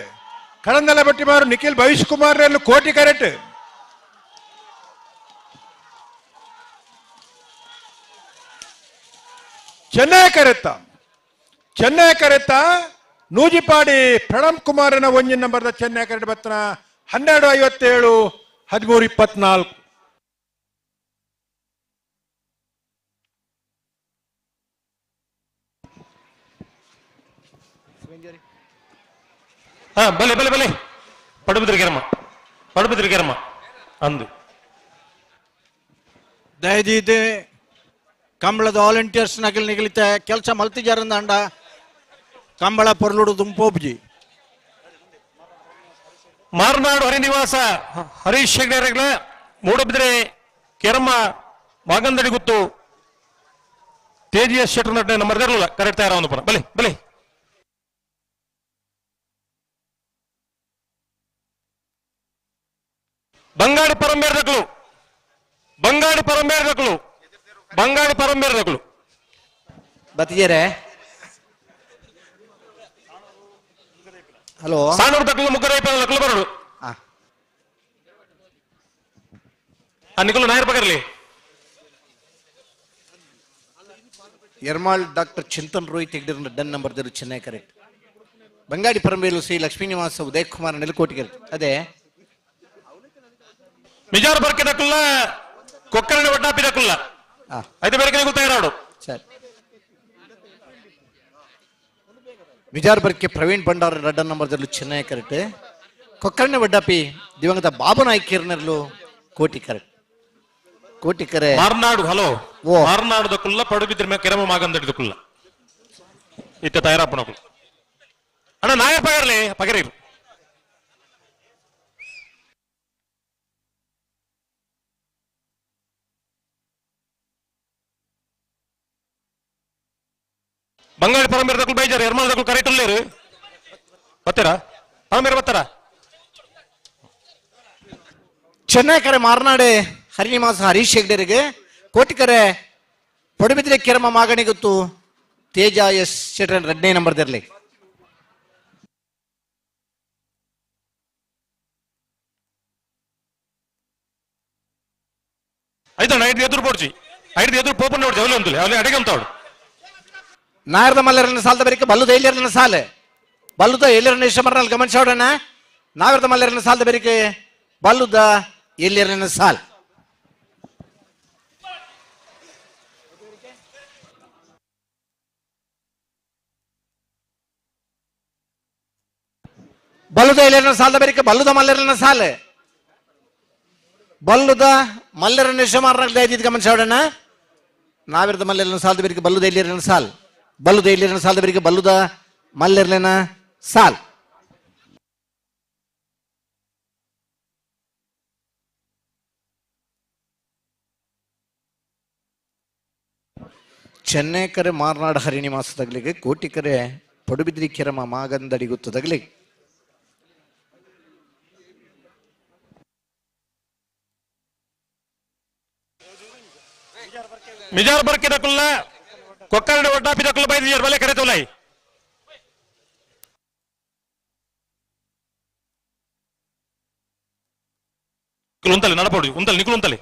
ಕಡಂದಲ ಬಟ್ಟಿಮಾರು ನಿಖಿಲ್ ಭವಿಷ್ ಕುಮಾರ್ ಕೋಟಿ ಕರೆಕ್ಟ್. ಚೆನ್ನೈ ಕರೆತ್ತ ಚೆನ್ನೈ ಕರೆತ್ತ ನೂಜಿಪಾಡಿ ಪ್ರಣಮ್ ಕುಮಾರನ ಒಂಜಿನ ನಂಬರ್ದ ಚೆನ್ನೈ ಕರೆಕ್ಟ್ ಬತ್ತನ 12:57 13:24. ಹಾ ಬಲೆ ಬಲೆ ಬಲೆ ಪಡುಬಿದ್ರಿಗೆರಮ್ಮ ಪಡುಬಿದ್ರಿಗೆರಮ್ಮ ಅಂದು ದಯದೀದೆ ಕಂಬಳದ ವಾಲಂಟಿಯರ್ಸ್ ನಗಲ್ ನಿಗಲಿತ ಕೆಲಸ ಮಲ್ತಿಜಾರಂದಾಂಡ ಕಂಬಳ ಪೊರ್ಲುಡು ದುಂಪೋಬ್ಜಿ. ಮಾರ್ನಾಡು ಹರಿನಿವಾಸ ಹರೀಶ್ ಹೆಗ್ಡೆರೆಗಳ ಮೂಡಬಿದ್ರೆ ಕೆರಮ್ಮ ಮಾಗಂದಡಿ ಗುತ್ತು ತೇಜಿಎಸ್ ಶೆಟ್ಟರ್ ನಟನೆ ನಂಬರ್ ಇರಲಿಲ್ಲ ಕರೆಕ್ಟ್ ತಯಾರ ಒಂದು ಪುನಃ ಬಲೆ ಬಲೆ. ಬಂಗಾಡಿ ಪರಂಬೇರ್ದಕ್ಲು ಬಂಗಾಡಿ ಪರಂಬೇರ್ದಕ್ಲು ಬಂಗಾಡಿ ಪರಂಬೇರ್ದಕ್ಲು ಬತ್ತಿಜೇರೆ ಹಲೋ ಸಾನೂರು ದಕ್ಲು ಮುಗ್ಗರ ಲಕ್ಲು ಬರಡು ಆ ನಿಕಲು ನಾಯರ್ ಪಗರ್ಲಿ. ಎರ್ಮಾಳ್ ಡಾಕ್ಟರ್ ಚಿಂತನ್ ರೋಹಿತ್ ಹೆಗ್ಡೆರ ಡನ್ ನಂಬರ್ ದೇರು ಚೆನ್ನೈ ಕರೆಕ್ಟ್. ಬಂಗಾಡಿ ಪರಂಬೇಲು ಶ್ರೀ ಲಕ್ಷ್ಮೀನಿವಾಸ ಉದಯ್ ಕುಮಾರ್ ನೆಲಕೋಟಿ ಕರೆಕ್ಟ್. ಅದೇ ಮಿಜಾರ್ ಬರ್ಕೆ ದಕ್ಕುಲ್ಲ ಕೊಕ್ಕರಣ ಒಡ್ಡಾಪಿ ದಕ್ಕುಲ್ಲ ಐದು ಬೇರೆ ಗೊತ್ತಾಗಿರೋಡು ಸರ್. ಮಿಜಾರ್ ಬರ್ಕೆ ಪ್ರವೀಣ್ ಭಂಡಾರ ರಡ್ಡನ್ ನಂಬರ್ ದಲ್ಲೂ ಚೆನ್ನೈ ಕರೆಕ್ಟ್. ಕೊಕ್ಕರ್ಣೆ ವಡ್ಡಾಪಿ ದಿವಂಗತ ಬಾಬು ನಾಯ್ಕರ್ನಲ್ಲೂ ಕೋಟಿ ಕರೆಕ್ಟ್. ಕೋಟಿ ಕರೆ ಮಾರ್ನಾಡು ಹಲೋ ಮಾರ್ನಾಡು ದಕ್ಕುಲ್ಲ ಪಡುಬಿದ್ರೆ ಕೆರಮ ಮಾಗಂದಡಿ ದಕ್ಕುಲ್ಲ ಇತ್ತ ತಯಾರಪ್ಪನకులు ಅಣ್ಣ ನಾಯರ್ ಪಗರ್ಲಿ ಪಗರಿರು. ಬಂಗಾಳಿ ಪರಂಬೇರ್ ದಕ್ಕಲು ಬೈಜಾರು ಎರ್ಮಾಲ್ ದಕ್ಕಲು ಕರೆಕ್ಟ್ ಉಲ್ಲೇರು ಬತ್ತೀರಾ ಪರಂಬೇರ್ ಬತ್ತಾರ. ಚೆನ್ನೈ ಕರೆ ಮಾರ್ನಾಡೆ ಹರಿನಿವಾಸ ಹರೀಶ್ ಹೆಗ್ಡೆರಿಗೆ ಕೋಟಿಕರೆ ಪಡುಬಿದ್ರೆ ಕೆರಮ ಮಾಗಣಿಗುತ್ತು ತೇಜ ಎಸ್ ಶೆಟ್ರನ್ ಎರಡನೇ ನಂಬರ್ ದಿರಲಿ. ಆಯ್ತಣ್ಣ ಐದು ಎದುರು ಪೋಡ್ಚಿ ಐದು ಎದುರು ಪೋಪನ್ ನೋಡ್చి ಅವಲೇ ಅಂತಲೇ ಅವಲೇ ಅಡಿಗೆ ಅಂತ ಅವಳು. ನಾಯರ್ದ ಮಲ್ಲರನ್ನ ಸಾಲದ ಬರಿಕೆ ಬಲ್ಲುದ ಎಲ್ಲಿರನ್ನ ಸಾಲೆ ಬಲ್ಲುದ ಎಲ್ಲಿರನ್ನ ಇಷ್ಟಮರ್ನಲ್ಲಿ ಗಮನಿಸೋಡಣ. ನಾವಿರದ ಮಲ್ಲರನ್ನ ಸಾಲದ ಬರಿಕೆ ಬಲ್ಲುದ ಎಲ್ಲಿರನ್ನ ಸಾಲ್. ಬಲ್ಲುದ ಎಲ್ಲಿರನ್ನ ಸಾಲದ ಬರಿಕೆ ಬಲ್ಲುದ ಮಲ್ಲರನ್ನ ಸಾಲೆ ಬಲ್ಲುದ ಮಲ್ಲರನ್ನ ಇಷ್ಟಮರ್ನಲ್ಲಿ ದಯದಿದ್ದು ಗಮನಿಸೋಡಣ. ನಾವಿರದ ಮಲ್ಲರನ್ನ ಸಾಲದ ಬರಿಕೆ ಬಲ್ಲುದ ಎಲ್ಲಿರನ್ನ ಸಾಲ್ ಬಲ್ಲುದ ಎಲ್ಲಿರನ ಸಾಲದ ಬರಿಗೆ ಬಲ್ಲುದ ಮಲ್ಲೆರ್ಲೆನ ಸಾಲ್. ಚೆನ್ನೈಕರೆ ಮಾರ್ನಾಡು ಹರಿಣಿವಾಸ ತಗಲಿಗೆ ಕೋಟಿಕರೆ ಪಡುಬಿದ್ರಿ ಕೆರಮ ಮಾಗಂದಡಿ ಗುತ್ತು ತಗಲಿ. ಮಿಜಾರ್ ಬರ್ಕೆ ದಕ್ಕುಲ್ಲ ಕೊಕ್ಕರಣ ಒಡ್ಡಾಪಿ ದಕ್ಕುಲ್ಲ ಬೈದಿಜಾರ್ ಬಲೆ ಕರೆ ತೋಲೈ. ಉಂತಲೆ ನಡಪೋಡಿ ಉಂತಲೆ ನಿಕುಲು ಉಂತಲೆ.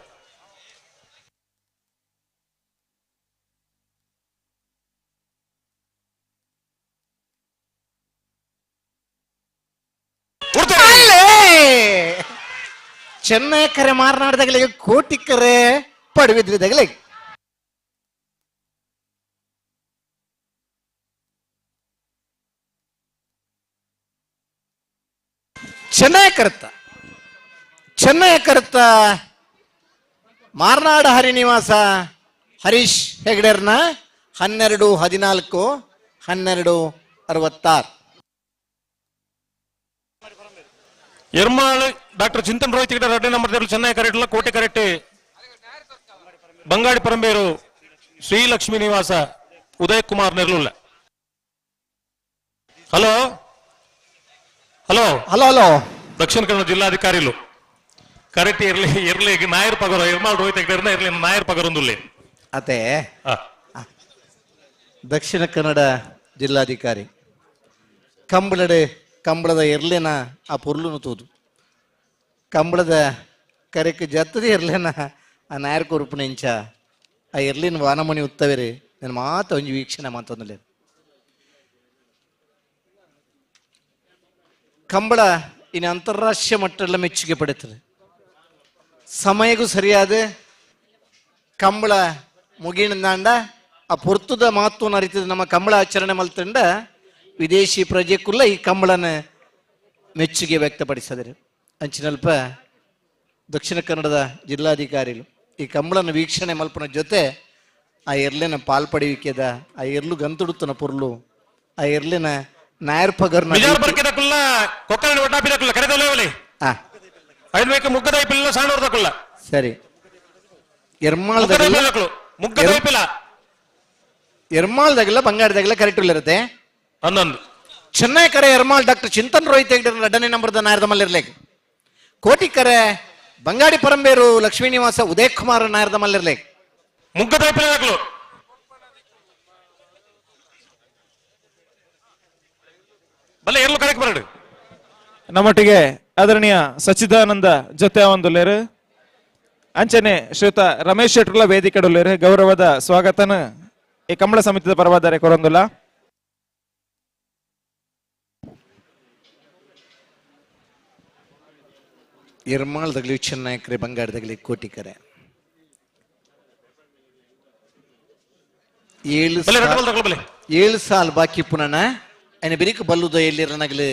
ಚೆನ್ನೈ ಕರೆ ಮಾರನಾಡದಾಗಲಿಗೆ ಕೋಟಿ ಕರೆ ಪಡುಬಿದ್ರಿ ತಗಲಿ. ಚೆನ್ನೈ ಕರೆತ ಚೆನ್ನೈ ಕರೆತ ಮಾರ್ನಾಡ ಹರಿನಿವಾಸ ಹರೀಶ್ ಹೆಗ್ಡೆರ್ನ 12 14 12 66. ಎರ್ಮಾಳ್ ಡಾಕ್ಟರ್ ಚಿಂತನ್ ರೋಹಿತ್ ಗಿಡ ಎರಡನೇ ನಂಬರ್ ಚೆನ್ನೈ ಕರೆಕ್ಟ್ ಕೋಟೆ ಕರೆಕ್ಟ್ ಬಂಗಾಡಿ ಪರಂಬೇರು ಶ್ರೀಲಕ್ಷ್ಮೀ ನಿವಾಸ Uday Kumar ನೆರ್ಲುಲ್ಲ. Hello hello hello hello Dakshina Kannada ಜಿಲ್ಲಾಧಿಕಾರಿಲು correct ಇರ್ಲಿ ಇರ್ಲಿ ನಾಯರ್ ಪಗರ ಎರ್ಮಾಳ್ ರೋಹಿತ್ ಹೆಗ್ಡೆರ್ನ ಇರ್ಲಿ ನಾಯರ್ ಪಗರೊಂದುಲ್ಲೆ ಅದೇ ದಕ್ಷಿಣ ಕನ್ನಡ ಜಿಲ್ಲಾಧಿಕಾರಿ ಕಂಬಳಡೆ ಕಂಬಳದ ಎರ್ಲೆನ ಆ ಪೊರ್ಲುನು ತೂದು ಕಂಬಳದ ಕರೆಕ್ ಜತ್ತದ ಎರ್ಲೆನ ಆ ನಾಯರ್ ಕೊರುಪುನ ಇಂಚ ಆ ಎರ್ಲಿನ ವಾನಮಣಿ ಉತ್ತವೇರಿ ನನ್ನ ಮಾತು ಒಂಜಿ ವೀಕ್ಷಣೆ ಮಾತೊಂದುಲೆ. ಕಂಬಳ ಇನ್ನು ಅಂತಾರಾಷ್ಟ್ರೀಯ ಮಟ್ಟದ ಮೆಚ್ಚುಗೆ ಪಡೆಯುತ್ತದೆ. ಸಮಯಕ್ಕೂ ಸರಿಯಾದ ಕಂಬಳ ಮುಗಿಣಂದಾಂಡ ಆ ಪೊರ್ತುದ ಮಹತ್ವನ ಅರಿತದ ನಮ್ಮ ಕಂಬಳ ಆಚರಣೆ ಮಲ್ತಂಡ ವಿದೇಶಿ ಪ್ರಜೆಕುಲ್ಲ ಈ ಕಂಬಳನ ಮೆಚ್ಚುಗೆ ವ್ಯಕ್ತಪಡಿಸಿದರು. ಅಂಚಿನಲ್ಪ ದಕ್ಷಿಣ ಕನ್ನಡದ ಜಿಲ್ಲಾಧಿಕಾರಿಗಳು ಈ ಕಂಬಳನ ವೀಕ್ಷಣೆ ಮಲ್ಪನ ಜೊತೆ ಆ ಎರ್ಲೆನ ಪಾಲ್ಪಡೆಯುವಿಕೆದ ಆ ಎರ್ಲು ಗಂತುಡುತ್ತನ ಪೊರ್ಲು ಆ ಎರ್ಲೆನ ನಾಯರ್ ಪಗರ್ನ ಸರಿ ಎರ್ಮಾಲ್ದಾಗೆಲ್ಲ ಬಂಗಾರದಾಗೆಲ್ಲ ಕರೆಕ್ಟ್ ಇರುತ್ತೆ. ಚೆನ್ನೈ ಕರೆ ಎರ್ಮಾಲ್ ಡಾಕ್ಟರ್ ಚಿಂತನ್ ರೋಹಿತ್ ಹೆಗ್ಡೆ ಎರಡನೇ ನಂಬರ್ದ ನಾಯರ್ದ ಮಲ್ಲಿರ್ಲೇಕ್. ಕೋಟಿ ಕರೆ ಬಂಗಾಡಿ ಪರಂಬೇರು ಲಕ್ಷ್ಮೀ ನಿವಾಸ ಉದಯ್ ಕುಮಾರ್ ನಾಯರ್ದ ಮಲ್ಲಿರ್ಲೇಕ್. ನಮ್ಮೊಟ್ಟಿಗೆ ಆದರಣೀಯ ಸಚ್ಚಿದಾನಂದ ಜೊತೆ ಒಂದುಲ್ಲೇರು ಅಂಚನೆ ಶ್ರೀಯುತ ರಮೇಶ್ ಶೆಟ್ಟರ್ಲ ವೇದಿಕೆಡುಲ್ಲೇರು ಗೌರವದ ಸ್ವಾಗತನ ಈ ಕಂಬಳ ಸಮಿತಿದ ಪರವಾದರೆ ಕೊರೊಂದುಲ್ಲ. ಎರ್ಮಾಳ್ದಾಗಲಿ ಚೆನ್ನೈಕರೆ ಬಂಗಾರದಾಗಲಿ ಕೋಟಿಕರೆ 7 ಸಾಲ್ ಬಾಕಿ ಪುನಃ ఆయన ಬಿರಿಕ್ ಬಲ್ಲುದ ಎಲ್ಲಿರನಗಲು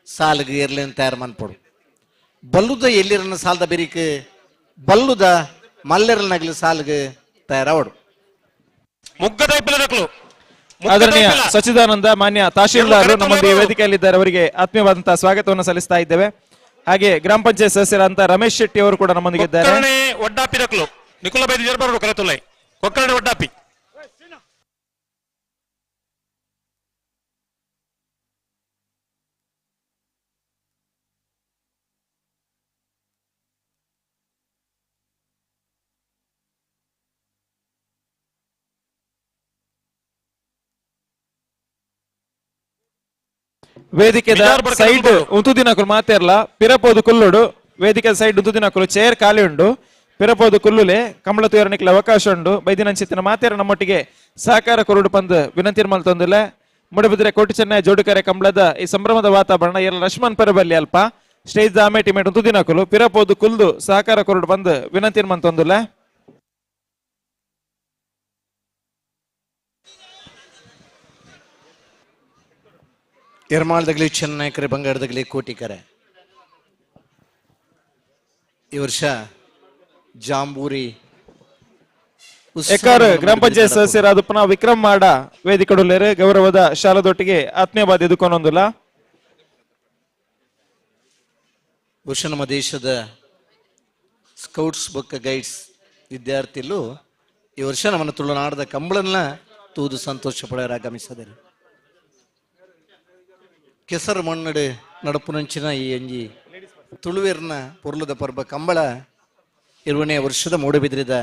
ಸಾಲ್ಗ್ ಎರ್ಲೆನ್ ತಯಾರು ಮನ್ಪೊಡು. ಬಲ್ಲುದ ಎಲ್ಲಿರನ ಸಾಲ್ದ ಬಿರಿಕ್ ಬಲ್ಲುದ ಮಲ್ಲೆರನಗಲು ಸಾಲ್ಗ್ ತಯಾರಾವಡು. ಆದರಣೀಯ ಸಚ್ಚಿದಾನಂದ ಮಾನ್ಯ ತಹಶೀಲ್ದಾರರು ನಮ್ಮೊಂದಿಗೆ ವೇದಿಕೆಯಲ್ಲಿದ್ದಾರೆ, ಅವರಿಗೆ ಆತ್ಮೀಯವಾದಂತಹ ಸ್ವಾಗತವನ್ನು ಸಲ್ಲಿಸ್ತಾ ಇದ್ದೇವೆ. ಹಾಗೆ ಗ್ರಾಮ ಪಂಚಾಯತ್ ಸದಸ್ಯರಾದಂತಹ ರಮೇಶ್ ಶೆಟ್ಟಿ ಅವರು ಕೂಡ ನಮ್ಮೊಂದಿಗೆ ಇದ್ದಾರೆ. ವೇದಿಕೆದ ಸೈಡ್ ಉಂತುದಿನಕುಲು ಮಾತೇರ್ಲ ಪಿರಪೋದು ಕುಲ್ಲುಡು. ವೇದಿಕೆ ಸೈಡ್ ಉಂತುದಿನಕುಲು ಚೇರ್ ಖಾಲಿ ಉಂಡು, ಪಿರಪೋದು ಕುಲ್ಲುಲೆ ಕಮಲ ತುಯರನಿಕ್ಲ ಅವಕಾಶ ಉಂಡು. ಬೈದಿನಂಚಿತ್ತಿನ ಮಾತೇರ ನಮ್ಮೊಟ್ಟಿಗೆ ಸಹಕಾರ ಕೊರಡು ಪಂದ್ ವಿನಂತಿ ಮಲ್ತೊಂದುಲೆ. ಮುಡಬಿದ್ರೆ ಕೋಟಿ ಚೆನ್ನೈ ಜೋಡುಕರೆ ಕಂಬಳದ ಈ ಸಂಭ್ರಮದ ವಾತಾವರಣ ಎಲ್ಲ ಲಕ್ಷ್ಮಣ್ ಪೆರಬಲ್ಲಿ ಅಲ್ಪ ಸ್ಟೇಜ್ ಆಮೆ ಟಿಮೇಟ್ ಉಂತುದಿನಕುಲು ಪಿರಪೋದು ಕುಲ್ದು ಸಹಕಾರ ಕೊರಡು ಪಂದ್ ವಿನಂತಿ ಮಲ್ತೊಂದುಲೆ. ಎರ್ಮಾಳ್ದಾಗಲಿ ಚೆನ್ನೈಕರೆ ಬಂಗಾರದಾಗಲಿ ಕೋಟಿಕರೆ ಈ ವರ್ಷ ಜಾಂಬೂರಿ ಎಕ್ಕಾರ್ ಗ್ರಾಮ ಪಂಚಾಯತ್ ಸದಸ್ಯರಾದ ಪುನಃ ವಿಕ್ರಮ್ ಮಾಡ ವೇದಿಕೆಡುಲ್ಲೇರು ಗೌರವದ ಶಾಲದೊಟ್ಟಿಗೆ ಆತ್ಮೀಯವಾದ ಎದುಕೊಂಡೊಂದುಲ್ಲ. ಬಹುಶಃ ನಮ್ಮ ದೇಶದ ಸ್ಕೌಟ್ಸ್ ಬೊಕ್ಕ ಗೈಡ್ಸ್ ವಿದ್ಯಾರ್ಥಿಗಳು ಈ ವರ್ಷ ನಮ್ಮನ್ನು ತುಳುನಾಡದ ಕಂಬಳನ್ನ ತೂದು ಸಂತೋಷ ಪಡೆಯರ ಆಗಮಿಸಿದರು. ಕೆಸರು ಮಣ್ಣಡು ನಡಪುನಂಚಿನ ಈ ಅಂಜಿ ತುಳುವೇರ್ನ ಪೊರ್ಲದ ಪರ್ಬ ಕಂಬಳ 20ನೇ ವರ್ಷದ ಮೂಡುಬಿದ್ರಿದ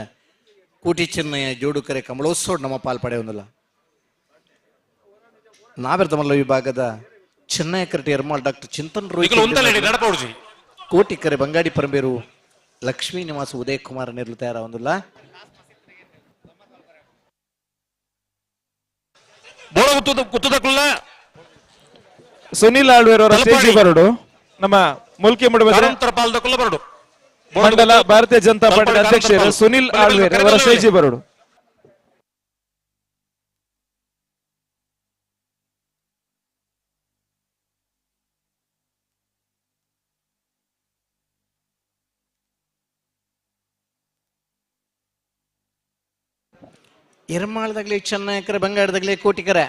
ಕೂಟಿ ಚೆನ್ನಯ್ಯ ಜೋಡುಕರೆ ಕಂಬಳೋತ್ಸವ ನಮ್ಮ ಪಾಲ್ಪಡೆಯೊಂದಿಲ್ಲ. ನಾವೆರ್ದಮಲ್ಲ ವಿಭಾಗದ ಚೆನ್ನೈ ಕರಟಿ ಎರ್ಮಾಲ್ ಡಾಕ್ಟರ್ ಚಿಂತನ್ ರೋಹಿತ್ ಕೋಟಿಕರೆ ಬಂಗಾಡಿ ಪರಂಬೇರು ಲಕ್ಷ್ಮೀ ನಿವಾಸ ಉದಯ್ ಕುಮಾರ್ ನೆರಳು ತಯಾರಾವೊಂದಿಲ್ಲ. ಸುನಿಲ್ ಆಳ್ವೇರ್ ಅವರ ಸ್ಟೇಜ್ ಬರಡು ನಮ್ಮ ಮುಲ್ಕಿ ಮುಡಬಿದ್ರೆ ಮಂಡಲ ಭಾರತೀಯ ಜನತಾ ಪಾರ್ಟಿ ಅಧ್ಯಕ್ಷರು ಸುನಿಲ್ ಆಳ್ವೇರ್ ಅವರ ಸ್ಟೇಜ್ ಬರಡು. ಎರ್ಮಾಳ್ದಾಗ್ಲಿ ಚೆನ್ನೈಕರೆ ಬಂಗಾರದಾಗ್ಲಿ ಕೋಟಿಕರೆ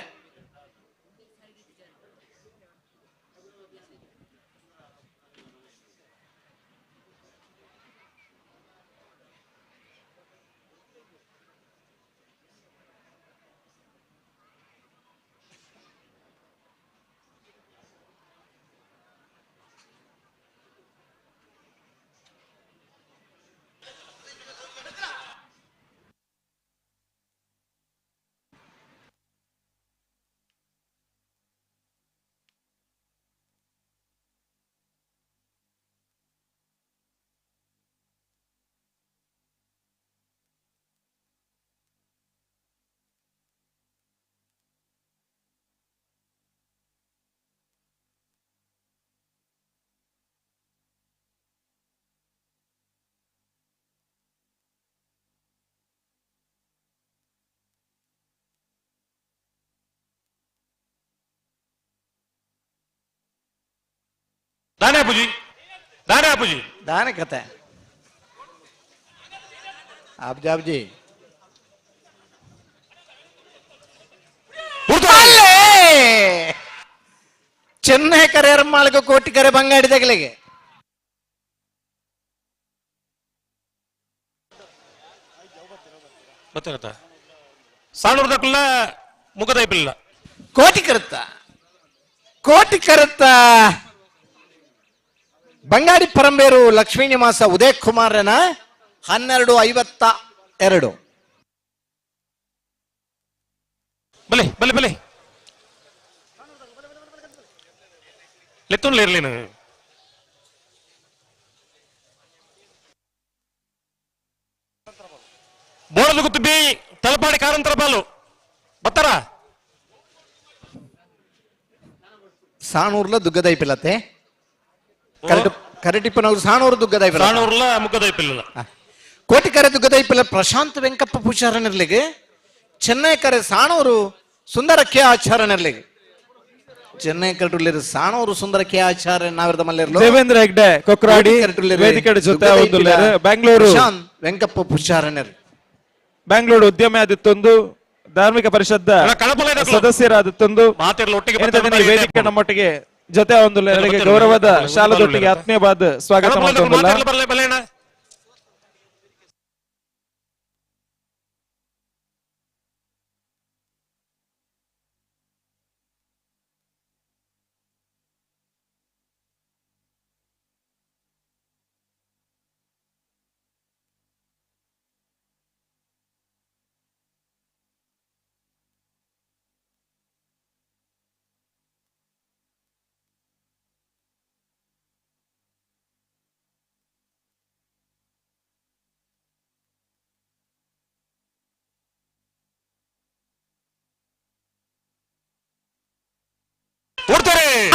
ದಾನೆ ಅಪ್ಪುಜಿ, ದಾನೆ ಅಪ್ಪುಜಿ. ದಾನೆ ಕತೆ ಆಬ್ಜಾಬ್ಜಿ. ಅಲ್ಲೇ ಚೆನ್ನೈ ಕರೆ ಎರ್ಮಾಳ್ಗ ಕೋಟಿ ಕರೆ ಬಂಗಾಡಿ ತಗಲಿಗೆ. ಗೊತ್ತಾಗತ್ತ ಸಾಣೂರ್ದಕ್ಕಲ್ಲ ಮುಖದೈಪಿಲ್ಲ. ಕೋಟಿ ಕರುತ್ತ, ಕೋಟಿ ಕರುತ್ತ. ಬಂಗಾಡಿ ಪರಂಬೇರು ಲಕ್ಷ್ಮೀ ನಿವಾಸ ಉದಯ್ ಕುಮಾರನ 12:52. ಬಲೆ ಬಲೆ ಬಲೆ ಲೆತ್ತೊಂಡ್ಲ ಇರ್ಲಿ. ಬೋಳದ ಗುತ್ತು ಬಿ ತಲಪಾಡಿ ಕಾರಂತರ ಬಾಲು ಬತ್ತಾರ. ಸಾಣೂರ್ಲ ದುಗ್ಗದೈಪಿಲ್ಲತ್ತೆ. ಕರೆಕ್ಟ್ ಕರೆಕ್ಟ್ ಇಪ್ಪನವ್ರು ಸಾಣೂರು ದುಗ್ಗದೈಪಿಲ್ಲ. ಸಾಣೂರ್ಲ ಮುಖದೈಪಿಲ್ಲ. ಕೋಟಿ ಕರೆ ದುಗ್ಗದೈಪಿಲ್ಲ ಪ್ರಶಾಂತ್ ವೆಂಕಪ್ಪ ಪೂಜಾರನಿರ್ಲಿಗೆ. ಚೆನ್ನೈ ಕರೆ ಸಾಣೂರು ಸುಂದರ ಕೆ ಆಚಾರ್ಯನಿರ್ಲಿಗೆ. ಚೆನ್ನೈ ಕರೆಟುಲ್ಲಿರು ಸಾಣೂರು ಸುಂದರ ಕೆ ಆಚಾರ್ಯ ನಾವಿರದ ಮಲ್ಲಿರ್ಲು. ದೇವೇಂದ್ರ ಹೆಗ್ಡೆ ಕೊಕ್ರಾಡಿ ವೇದಿಕೆ ಜೊತೆ ಬೆಂಗಳೂರು ಪ್ರಶಾಂತ್ ವೆಂಕಪ್ಪ ಪೂಜಾರನಿರ್. ಬೆಂಗಳೂರು ಉದ್ಯಮಿ ಆದಿತ್ತೊಂದು, ಧಾರ್ಮಿಕ ಪರಿಷತ್ ಸದಸ್ಯರಾದತ್ತೊಂದು ವೇದಿಕೆ ನಮ್ಮೊಟ್ಟಿಗೆ ಜೊತೆ ಒಂದು ಗೌರವದ ಶಾಲದೊಟ್ಟಿಗೆ ಆತ್ಮೀಯವಾದ ಸ್ವಾಗತ ಮಾಡ್ತೊಂದಿಲ್ಲ.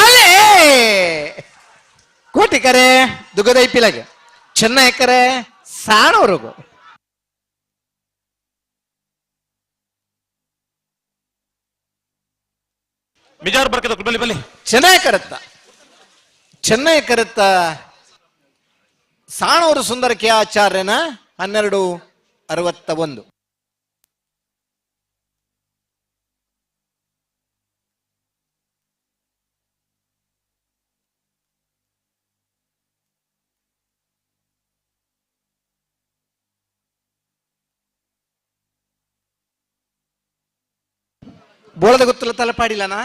ಅಲ್ಲೇ ಕೋಟಿ ಕರೆ ದುಗ್ಗದೈಪಿಲಾಗ, ಚೆನ್ನೈ ಕರೆ ಸಾಣವ್ರಿಗು. ಮಿಜಾರ್ ಬರ್ಕದ ಬಲಿ ಬಲಿ. ಚೆನ್ನೈ ಕರೆತ್ತ, ಚೆನ್ನೈ ಕರೆತ್ತ ಸಾಣೂರು ಸುಂದರ ಕೆ ಆಚಾರ್ಯನ 12:61. ಬೋಳದ ಗೊತ್ತಿಲ್ಲ ತಲಪಾಡಿಲ್ಲನಾ?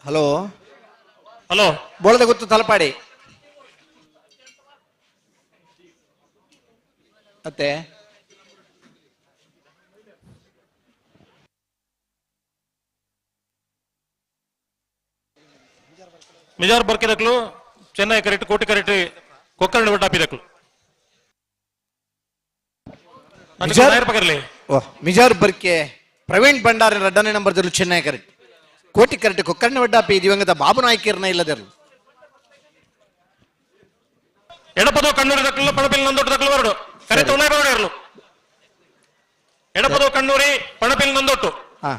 ಹಲೋ ಹಲೋ, ಬೋಳದ ಗೊತ್ತು ತಲಪಾಡಿ. ಮತ್ತೆ ಮಿಜಾರ್ ಬರ್ಕಿದಕ್ಲು ಚೆನ್ನೈ ಕರೆಕ್ಟ್ ಕೋಟಿ ಕರೆಕ್ಟ್ ಕೊಕ್ಕರ್ಣ ಒಟ್ಟಾಪಿದಕ್ಲು. ಮಿಜಾರ್ ಬರ್ಕೆ ಪ್ರವೀಣ್ ಭಂಡಾರಿ ರಡ್ಡನೇ number Chennai correct Koti correct ಕೊಕ್ಕರ್ಣ ವಡ್ಡಾಪಿ ದಿವಂಗತ ಬಾಬು ನಾಯ್ಕಿರ್ನ ಇಲ್ಲದಿರಲು. ಎಡಪದೋ ಕಣ್ಣೂರಿ ದಕ್ಕಲು ಪಣಪಿಲ್ ನಂದೊಟ್ಟು ದಕ್ಕಲು ಬರಡು ಕರೆ ತೊಂದರೆ ಬರಡು ಇರಲು. ಎಡಪದೋ ಕಣ್ಣೂರಿ ಪಣಪಿಲ್ ನಂದೊಟ್ಟು. ಹಾ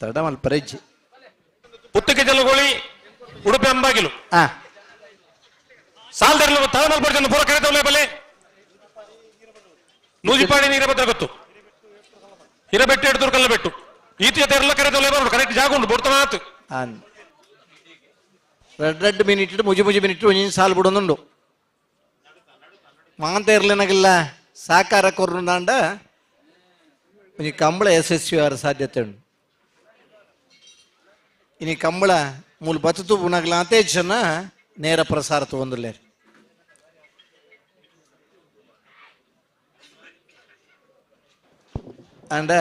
ತಡಮಲ್ ಪರೆಜ್ಜಿ. ಪುತ್ತಿಗೆ ಜಲಗೋಳಿ ಉಡುಪಿ ಅಂಬಾಗಿಲು. ಹಾ ಸಾಲದರ್ಲು ತಳಮಲ್ ಪಡ್ಕೊಂಡು ಪೂರ ಕರೆ ತೊಂದರೆ ಬಲೆ. ನೂಜಿಪಾಡಿ ನೀರ ಭದ್ರ ಗೊತ್ತು ಹಿರಬೆಟ್ಟು ಎಡ್ತೂರು ಕಲ್ಲಬೆಟ್ಟು ಈತ ಜೊತೆ ಎಲ್ಲ ಕರೆ ತೊಲೆ ಬರೋಡು ಕರೆಕ್ಟ್ ಜಾಗ ಉಂಟು ಬೋಡ್ತನಾತ್. ರೆಡ್ ರೆಡ್ ಮಿನಿಟ್ ಮುಜಿ ಮುಜಿ ಮಿನಿಟ್ ಒಂಜಿನ ಸಾಲು ಬಿಡೊಂದುಂಡು ಮಾಂತ ಇರ್ಲಿನಾಗಿಲ್ಲ ಸಾಕಾರ ಕೊರ್ನುಂದಾಂಡ ಒಂಜಿ ಕಂಬಳ ಯಶಸ್ವಿ ಆರ ಸಾಧ್ಯತೆ ಉಂಡು. ಇನಿ ಕಂಬಳ ಮೂಲು ಬತ್ತುತು ಪುನಗ್ಲ ಅಂತೆ ಜನ ನೇರ ಪ್ರಸಾರ ತಗೊಂದುಲ್ಲೇರು. ಅಂಡ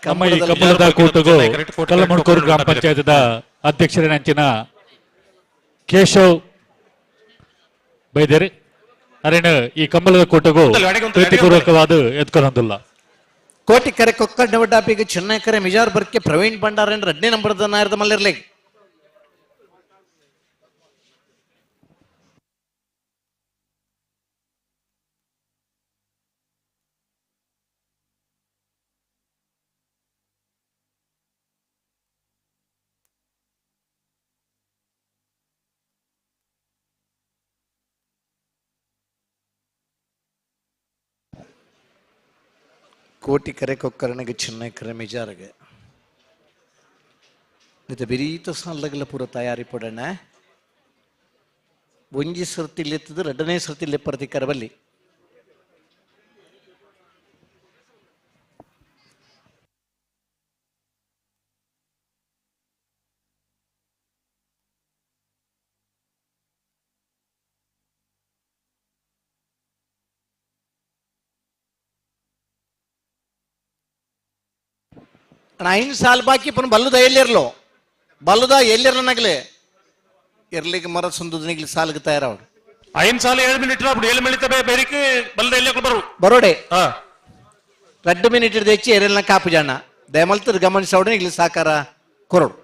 ನಮ್ಮ ಈ ಕಂಬಳದ ಕೂಟಗೂ ಕಲ್ಲಮುಡ್ಕೂರು ಗ್ರಾಮ ಪಂಚಾಯತ್ದ ಅಧ್ಯಕ್ಷರಿನಂಚಿನ ಕೇಶವ್ ಬೈದೇರಿ ಅರೇನು ಈ ಕಂಬಳದ ಕೂಟಗೂ ಪ್ರೀತಿಪೂರ್ವಕವಾದ ಎತ್ಕೊಳೊಂದಿಲ್ಲ. ಕೋಟಿ ಕರೆ ಕೊಕ್ಕಡ್ಡ ವಡ್ಡಾಪಿಗೆ ಚೆನ್ನೈ ಕರೆ ಮಿಜಾರ್ ಬರ್ಕೆ ಪ್ರವೀಣ್ ಭಂಡಾರ ಎರಡನೇ ನಂಬರ್ ನಾಯರದ ಮಲ್ಲಿರ್ಲಿ. ಕೋಟಿ ಕರೆ ಕೊಕ್ಕರಣಗೆ ಚೆನ್ನೈ ಕರೆ ಮಿಜಾರಗೆ ನಿತ ಬಿರೀತ ಸಾಲಗಲ ಪೂರ ತಯಾರಿ ಪಡಣ ಒಂಜಿ ಸರ್ತಿ ಲೆತ್ತದು ಎರಡನೇ ಸರ್ತಿ ಲೆಪ್ಪರತಿ ಕರಬಲ್ಲಿ ಐದು ಸಾಲ ಬಾಕಿ ಪುನಃ ಬಲ್ಲುದ ಎಲ್ಲಿರ್ಲೋ ಬಲ್ಲುದ ಎಲ್ಲಿರ್ಲನಾಗಲೇ ಎರ್ಲಿಗೆ ಮರ ಸುಂದದ ಸಾಲಿಗೆ ತಯಾರವಡು ಐದು ಸಾಲ 7 ಮಿನಿಟ್ 7 ಮಿನಿಟ್ ಬೇರಿಕೆ ಬಲ್ಲದ ಎಲ್ಲಿ ಬರು ಬರೋಡೆ 2 ಮಿನಿಟ್ ಹೆಚ್ಚಿ ಎರೆಲ್ನ ಕಾಪು ಜನ ದಯಮಲ್ತದ ಗಮನಿಸೋಡ ಇಲ್ಲಿ ಸಾಕಾರ ಕೊರಡು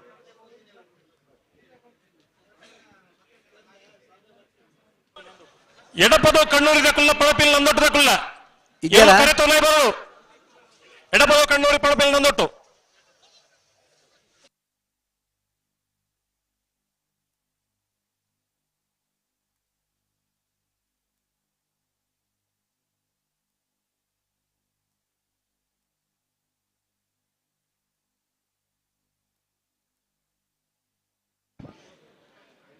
ಎಡಪದ ಕಣ್ಣೂರಿದ ಕುಲ್ಲ ಪಳಪಿಲ್ ನಂದೊಟ್ಟದ ಕುಲ್ಲ ಬರು ಎಡಪದ ಕಣ್ಣೂರಿ ಪಳಪಿಲ್ ನಂದೊಟ್ಟು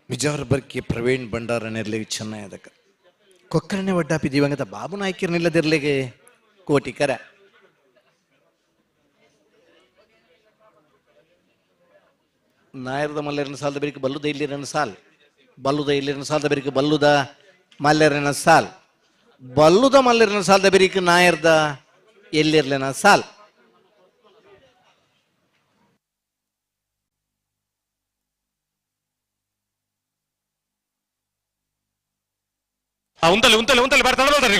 ಮಿಜಾರ್ ಬರ್ಕಿ ಪ್ರವೀಣ್ ಭಂಡಾರನಿರ್ಲಿಗೆ ಚೆನ್ನೈ ಅದಕ್ಕೆ ಕೊಕ್ಕರಣೆ ಒಡ್ಡಾಪಿ ದಿವಂಗತ ಬಾಬು ನಾಯ್ಕಿರ್ನಿಲ್ಲದಿರ್ಲಿಗೆ ಕೋಟಿ ಕರ ನಾಯರದ ಮಲ್ಲೇರನ ಸಾಲದ ಬೇರಿಕೆ ಬಲ್ಲುದ ಇಲ್ಲಿರನ ಸಾಲ್ ಬಲ್ಲುದ ಇಲ್ಲಿರನ ಸಾಲದ ಬೇರಿಕೆ ಬಲ್ಲುದ ಮಲ್ಲೇರನ ಸಾಲ್ ಬಲ್ಲುದ ಮಲ್ಲೇರನ ಸಾಲದ ಬೇರಿಕೆ ನಾಯರ್ದ ಎಲ್ಲಿರ್ಲಿನ ಸಾಲ್ ಉಂತಲ್ಲಿ ಉಂತಲ್ಲಿ ಉಂತಲ್ಲಿ ಬರ್ತಾಳೆ ಬರ್ತಾರೆ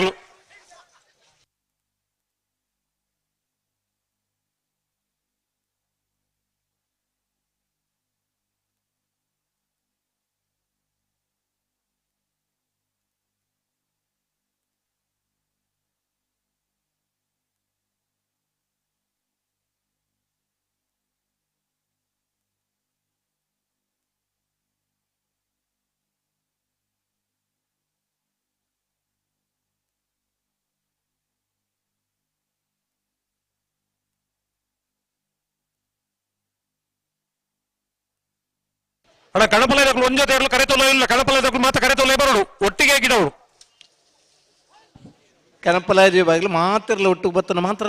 ಅಣ್ಣ ಕಣಪಲ ಒಂಜೊತೆ ಇರಲು ಕರೆತೊಲ್ಲ ಇಲ್ಲ ಕಣಪಲ ಮಾತ್ರ ಕರೆತೊಲ್ಲ ಬರೋಡು ಒಟ್ಟಿಗೆ ಗಿಡವರು ಕಣಪಲ ಬಾಗಿಲು ಮಾತ್ರ ಒಟ್ಟಿಗೆ ಬತ್ತನ ಮಾತ್ರ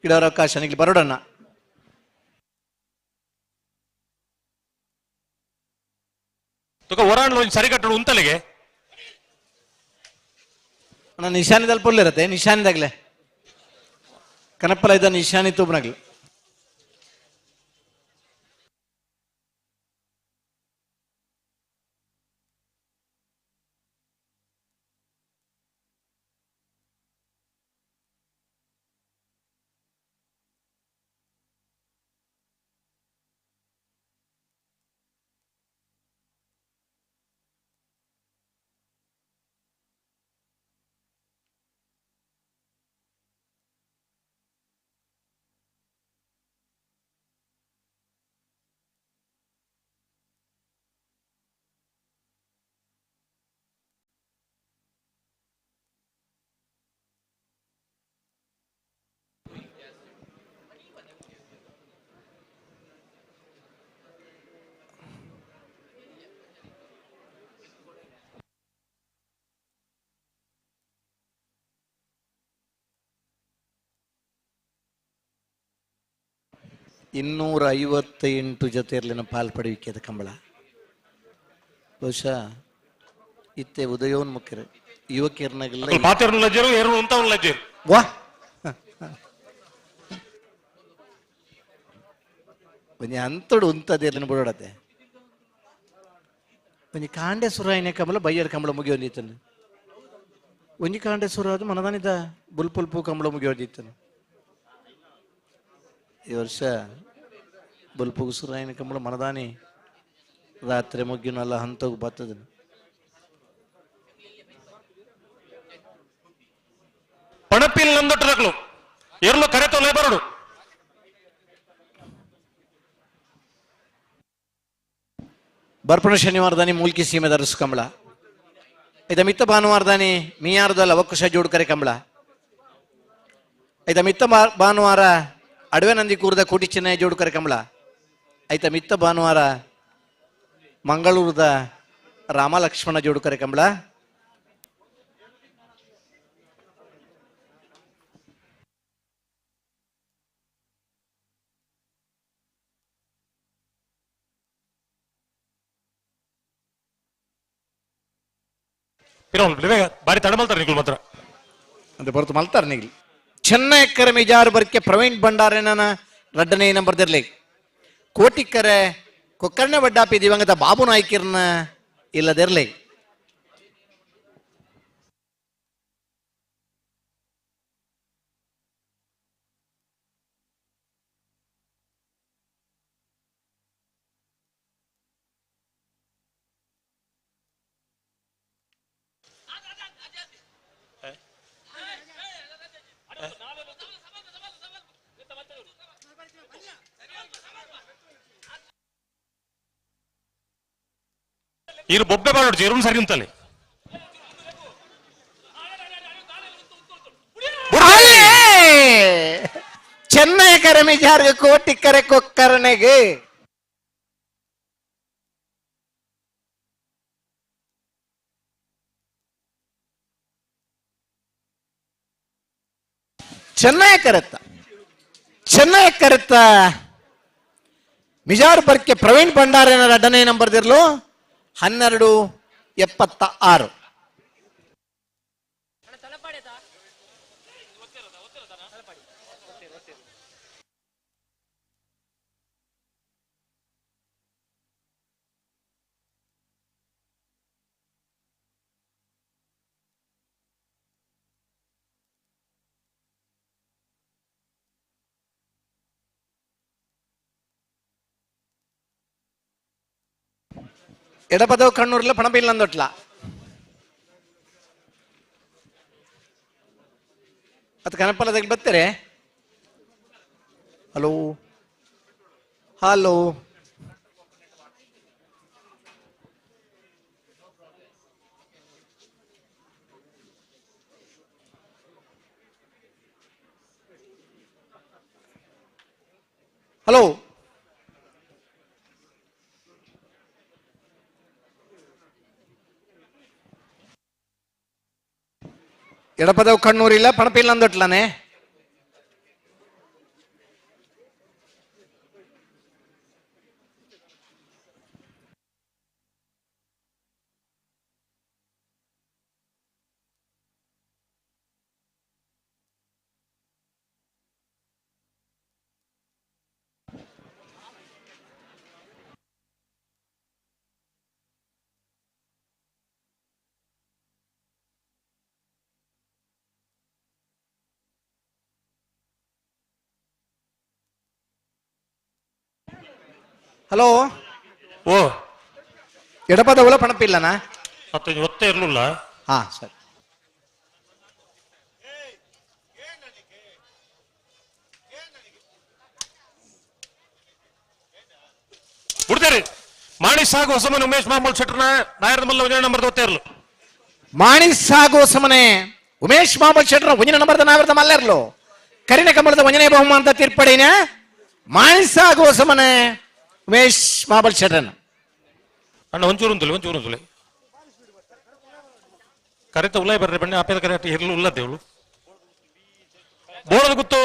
ಗಿಡವರ ಅವಕಾಶ ಇಲ್ಲಿ ಬರೋಡಣ್ಣ ತುಕ ಹೊರಾಣ್ ಸರಿ ಕಟ್ಟಡು ಉಂತಲಿಗೆ ಅಣ್ಣ ನಿಶಾನಿದಲ್ಲಿ ಪುಲ್ ಇರತ್ತೆ ನಿಶಾನಿದಾಗ್ಲೆ ಕನಪಲ ಇದ್ದ ನಿಶಾನಿ ತೂಬ್ನಾಗ್ಲೆ 258 ಜೊತೆಯಲ್ಲಿನ ಪಾಲ್ಪಡುವಿಕೆದ ಕಂಬಳ ಬಹುಶಃ ಇತ್ತೆ ಉದಯೋನ್ಮುಖರು ಯುವಕಿಯರ್ನಾಗೆಲ್ಲ ವಾ ಒಂಜಿ ಅಂತಡು ಉಂತದೇರ್ಲಿನ ಬಿಡೋಡತ್ತೆ ಒಂಜಿ ಕಾಂಡೆ ಸುರಾಯಿನ ಕಂಬಳ ಬಯ್ಯರ್ ಕಂಬಳ ಮುಗಿಯೋಂದಿತ್ತನು ಒಂಜಿ ಕಾಂಡೆ ಸುರ ಅದು ಮನದಾನಿದ ಬುಲ್ಪುಲ್ಪು ಕಂಬಳ ಮುಗಿಯೋದಿತ್ತನು ಈ ವರ್ಷ ಬುಲ್ಪುಗು ಸುರಾಯಿನ ಕಂಬಳ ಮನದಾನಿ ರಾತ್ರಿ ಮುಗ್ಗಿನಲ್ಲ ಹಂತೋಗಿ ಬರ್ತದ ಪಣಪಿಲ್ ನಂದೊಟ್ಟದಕ್ಲು ಎರ್ಲು ಕರೆತೊಲೆ ಬರಡು ಬರ್ಪಣ ಶನಿವಾರದಾನಿ ಮೂಲ್ಕಿ ಸೀಮೆದ ಅರಸು ಕಂಬಳ ಇದ ಮಿತ್ತ ಭಾನುವಾರದಾನಿ ಮೀಯಾರದಲ್ಲ ಅವಕ್ಕುಶ ಜೋಡುಕರೆ ಕಂಬಳ ಐತ ಮಿತ್ತ ಭಾನುವಾರ ಅಡವೆ ನಂದಿ ಕೂರ್ದ ಕೋಟಿ ಚೆನ್ನೈ ಜೋಡುಕರೆ ಕಂಬಳ. ಐತ ಮಿತ್ತ ಭಾನುವಾರ ಮಂಗಳೂರದ ರಾಮ ಲಕ್ಷ್ಮಣ ಜೋಡುಕರೆ ಕಂಬಳ. ಬಾರಿ ತಡ ಮಲ್ತಾರೆ ನಿಗುಲ್ ಮಾತ್ರ. ಅಂತ ಹೊರತು ಮಲ್ತಾರೆ ನಿಗ್ಲಿ. ಚೆನ್ನೈ ಕರೆ ಮಿಜಾರು ಬರ್ಕೆ ಪ್ರವೀಣ್ ಭಂಡಾರೇನ ರಡ್ಡನೇ ನಂಬರ್ ದಿರ್ಲಿ. ಕೋಟಿಕ್ಕರೆ ಕೊಕ್ಕರ್ಣೆ ಬಡ್ಡಾಪಿ ದಿವಂಗತ ಬಾಬು ನಾಯ್ಕಿರ್ನ ಇಲ್ಲದಿರ್ಲಿ. ಇರು ಬೊಬ್ಬೆ ಬಾಡೋಡ್ಚಿ ಇರುನ್ ಸರಿ ಉಂತಲೆ. ಚೆನ್ನೈ ಕರೆ ಮಿಜಾರ್ಗೆ ಕೋಟಿ ಕರೆ ಕೊಕ್ಕರಣೆಗೆ. ಚೆನ್ನೈ ಕರೆತ್ತ ಚೆನ್ನೈ ಕರೆತ್ತ ಮಿಜಾರ್ ಬರ್ಕೆ ಪ್ರವೀಣ್ ಭಂಡಾರೇನ ಎರಡನೇ ನಂಬರ್ ದಿರ್ಲು 12:76. ಎಡಪದವು ಕಣ್ಣೂರ್ಲ ಪಣಪಿಲ್ಲಂದೊಟ್ಲ. ಅದು ಕನಪಲದಾಗ ಬರ್ತಾರೆ. Hello hello hello Edapadavu ಕಣ್ಣೂರಿಲ್ಲ ಪಣಪಿಲ್ಲಂದೊಟ್ಲನೆ. ಹಲೋ ಓ ಎಡಪದವುಲ ಪಣಪಿಲ್ಲನಾ? ಮತ್ತೆ ಒತ್ತೆ ಇರ್ಲಿಲ್ಲ. ಹಾ ಸರಿ. ಬಿಡ್ತಾರೆ ಮಾಣಿ ಸಾಗು ಹೊಸಮನೆ ಉಮೇಶ್ ಮಾಮೂಲ್ ಶೆಟ್ಟರ್ನ ನಾಯರದ ಮಲ್ಲ ಒಂಜನೇ ನಂಬರ್ ಒತ್ತೆ ಇರ್ಲು. ಮಾಣಿ ಸಾಗು ಹೊಸಮನೆ ಉಮೇಶ್ ಮಾಮೂಲ್ ಶೆಟ್ಟರ್ ಒಂಜನೇ ನಂಬರ್ದ ನಾಯರದ ಮಲ್ಲೆರ್ಲು. ಕರಿನ ಕಮಲದ ಒಂಜನೇ ಬಹುಮಾನದ ತೀರ್ಪಡಿನ ಮಾಣಿ ಸಾಗು ಹೊಸಮನೆ ಉಮೇಶ್ ಮಾಬಲ್ ಶೆಟ್ಟರ್ನ. ಅಣ್ಣ ಒಂಚೂರು ಉಂತುಲೆ ಒಂಚೂರು ಉಂತುಲೆ ಕರೆತ ಉಲಾಯ್ ಬರ್ರೆ ಬಣ್ಣ ಆಪೇದ ಕರೆ ಇರ್ಲು ಉಲ್ಲದೇವಳು. ಬೋಳದ ಗುತ್ತು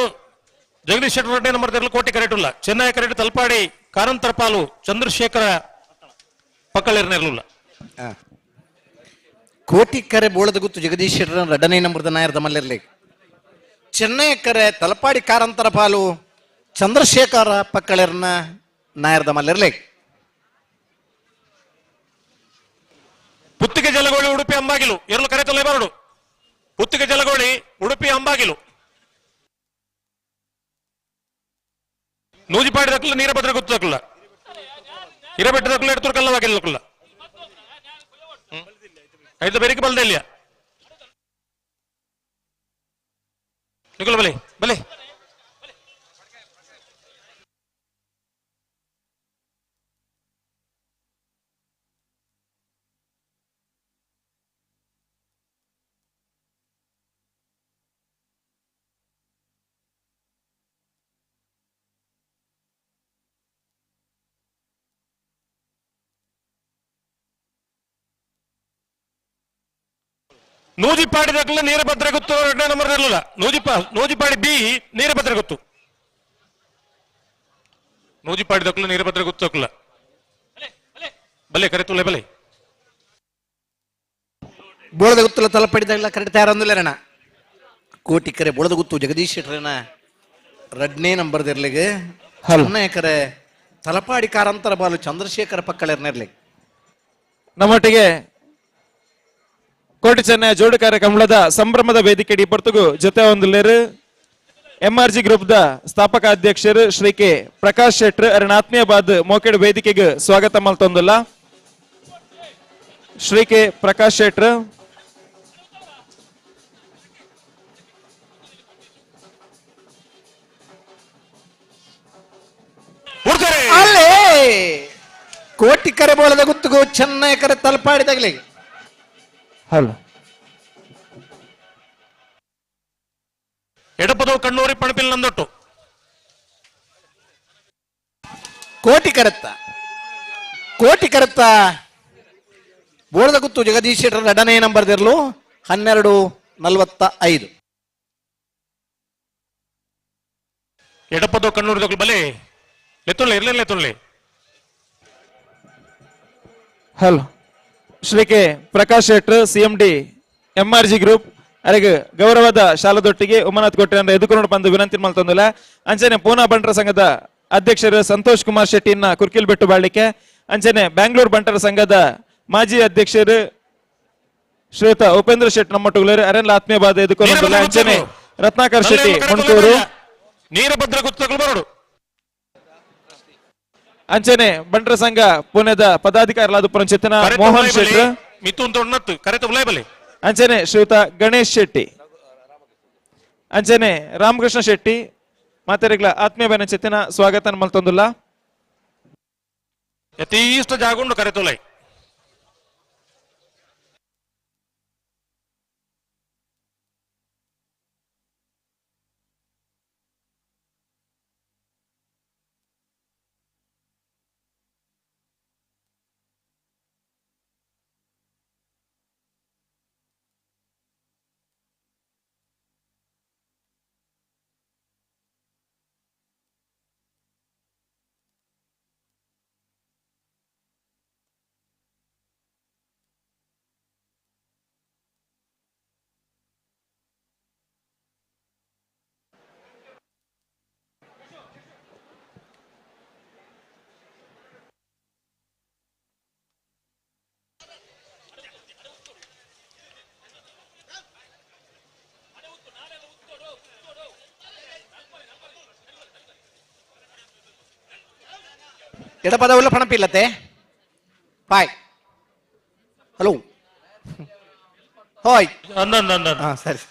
ಜಗದೀಶ್ ಶೆಟ್ಟರ್ ಎರಡನೇ ನಂಬರ್ ಇರಲು ಕೋಟಿ ಕರೆಟ್ ಉಲ್ಲ. ಚೆನ್ನೈ ಕರೆಟ್ ತಲ್ಪಾಡಿ ಕಾರಂತರ ಪಾಲು ಚಂದ್ರಶೇಖರ ಪಕ್ಕಳಿರ್ನ ಇರಲಿಲ್ಲ. ಕೋಟಿ ಕರೆ ಬೋಳದ ಗುತ್ತು ಜಗದೀಶ್ ಶೆಟ್ಟರ್ ಎರಡನೇ ನಂಬರ್ದ ನಾಯರದ ಮಲ್ಲಿರ್ಲಿ. ಚೆನ್ನೈ ಕರೆ ತಲಪಾಡಿ ಕಾರಂತರ ಪಾಲು ಚಂದ್ರಶೇಖರ ಪಕ್ಕಳಿರ್ನ ನಾಯರದ ಮಲ್ಲಿರ್ಲಿ. ಪುತ್ತಿಗೆ ಜಲಗೋಳಿ ಉಡುಪಿ ಅಂಬಾಗಿಲು ಎರಲು ಕರೆ ತೊಲೆ ಬರಡು. ಪುತ್ತಿಗೆ ಜಲಗೋಳಿ ಉಡುಪಿ ಅಂಬಾಗಿಲು ನೂಜಿಪಾಡಿ ದಕ್ಕಲ ನೀರಭದ್ರ ಗುತ್ತು ದಕ್ಕಲ ಹಿರಬೆಟ್ಟ ದಕ್ಕಲ ಎಡ್ತೂರು ಕಲ್ಲವಾಗಿಲ್ಲ ದಕ್ಕಲ ಐದು ಬೇರಿಕೆ ಬಲ್ದೆ ಇಲ್ಲಿಯ ನಿಕುಲ ಬಲೆ ಬಲೆ. ನೂಜಿಪಾಡಿ ದಕ್ಕಲ ನೀರಭದ್ರ ಗೊತ್ತು ಎರಡನೇ ನಂಬರ್ ಇರಲಿಲ್ಲ. ನೂಜಿಪಾಡಿ ಬಿ ನೀರಭದ್ರ ಗೊತ್ತು. ನೂಜಿಪಾಡಿ ದಕ್ಕಲ ನೀರಭದ್ರ ಗೊತ್ತು ದಕ್ಕಲ. ಬಲೆ ಕರೆ ತುಲೆ ಬಲೆ. ಬೋಳದ ಗುತ್ತಲ ತಲಪಡಿದಾಗಲ ಕರೆಕ್ಟ್ ತಯಾರೊಂದಿಲ್ಲ ಕೋಟಿ ಕರೆ ಬೋಳದ ಗುತ್ತು ಜಗದೀಶ್ ಶೆಟ್ಟರನ ರಡ್ನೇ ನಂಬರ್ದಿರ್ಲಿಗೆ ಕರೆ ತಲಪಾಡಿ ಕಾರಂತರ ಬಾಲು ಚಂದ್ರಶೇಖರ ಪಕ್ಕಳೆರ್ನೆರ್ಲಿ. ನಮ್ಮೊಟ್ಟಿಗೆ ಕೋಟಿ ಚೆನ್ನೈ ಜೋಡುಕಾರ ಕಂಬಳದ ಸಂಭ್ರಮದ ವೇದಿಕೆ ಇಬ್ಬರ್ತಗೂ ಜೊತೆ ಒಂದು M R G group the ಸ್ಥಾಪಕ ಅಧ್ಯಕ್ಷರು ಶ್ರೀ ಕೆ ಪ್ರಕಾಶ್ ಶೆಟ್ರ್ ಅರಣ ಆತ್ಮೀಯ ಬಾದ್ ಮೋಕೆಡ್ ವೇದಿಕೆಗೆ ಸ್ವಾಗತ ಮಲ್ತೊಂದುಲ್ಲ. ಶ್ರೀ ಕೆ ಪ್ರಕಾಶ್ ಶೆಟ್ರ್. ಅಲ್ಲೇ ಕೋಟಿ ಕರೆ ಬೋಳದ ಗುತ್ತಿಗೂ ಚೆನ್ನೈ ಕರೆ ತಲಪಾಡಿದಾಗಲಿ. ಹಲೋ ಎಡಪದವು ಕಣ್ಣೂರಿ ಪಣಪಿಲ್ ನಂದೊಟ್ಟು. ಕೋಟಿ ಕರೆತ್ತ ಕೋಟಿ ಕರೆತ್ತ ಬೋಳದ ಗುತ್ತು ಜಗದೀಶ್ ಶೆಟ್ಟರ್ ಎರಡನೇ ನಂಬರ್ದಿರ್ಲು 12:45. ಎಡಪದವು ಕಣ್ಣೂರಿ ದಕ್ಕಲು ಬಲೆ ಲೆತ್ತೊಳ್ಳೆ ಇರ್ಲಿಲ್ಲ ಲೆತ್ತೊಳ್ಳೆ. Hello Shri K Prakash Shettar CMD MRG group ಅರೆಗ್ ಗೌರವದ ಶಾಲದೊಟ್ಟಿಗೆ ಉಮನಾಥ್ ಕೊಟ್ಟೆ ಅಂದ್ರೆ ಎದುಕೊಂಡು ಬಂದು ವಿನಂತಿ ಮಲ್ತೊಂದಿಲ್ಲ. ಅಂಚನೆ ಪೂನಾ ಬಂಟರ ಸಂಘದ ಅಧ್ಯಕ್ಷರು ಸಂತೋಷ್ ಕುಮಾರ್ ಶೆಟ್ಟಿನ ಕುರ್ಕಿಲ್ ಬೆಟ್ಟು ಬಾಳ್ಲಿಕ್ಕೆ, ಅಂಚನೆ ಬ್ಯಾಂಗ್ಳೂರ್ ಬಂಟರ ಸಂಘದ ಮಾಜಿ ಅಧ್ಯಕ್ಷರು ಶ್ರೀಯುತ ಉಪೇಂದ್ರ ಶೆಟ್ಟಿ ನಮ್ಮೊಟ್ಟುಗಳರು ಅರೆಲ್ಲ ಆತ್ಮೀಯ ಬಾಧ ಎದುಕೊಂಡು. ಅಂಚನೆ ರತ್ನಾಕರ್ ಶೆಟ್ಟಿ ಹುಣಕೂರು, ನೀರಭದ್ರ ಗುತ್ತಗಳು ಬರೋಡು. ಅಂಚನೆ ಬಂಟರ ಸಂಘ ಪುಣೆದ ಪದಾಧಿಕಾರಿಗಳಾದ ಪುರಂಚಿತನ ಮೋಹನ್ ಶೆಟ್ಟಿ, ಮಿಥುನ್ ತೊಣ್ಣತ್ತು ಕರೆತ ಬಲೆ. ಅಂಚನೆ ಶ್ರೀಯುತ ಗಣೇಶ್ ಶೆಟ್ಟಿ, ಅಂಚನೆ ರಾಮಕೃಷ್ಣ ಶೆಟ್ಟಿ ಮಾತೆರೆಗ್ಲ ಆತ್ಮೀಯ ಬೆನಚಿತ್ತಿನ ಸ್ವಾಗತ ಮಲ್ತೊಂದುಲ್ಲ. ಯಥೇಷ್ಟ ಜಾಗುಂಡು ಕರೆತೊಲೈ. ಎಡಪದವುಲ್ಲ ಪಣಪಿಲ್ಲತ್ತೆ ಬಾಯ್ ಹಲೋ ಹೋಯ್ ಹಾ ಸರಿ.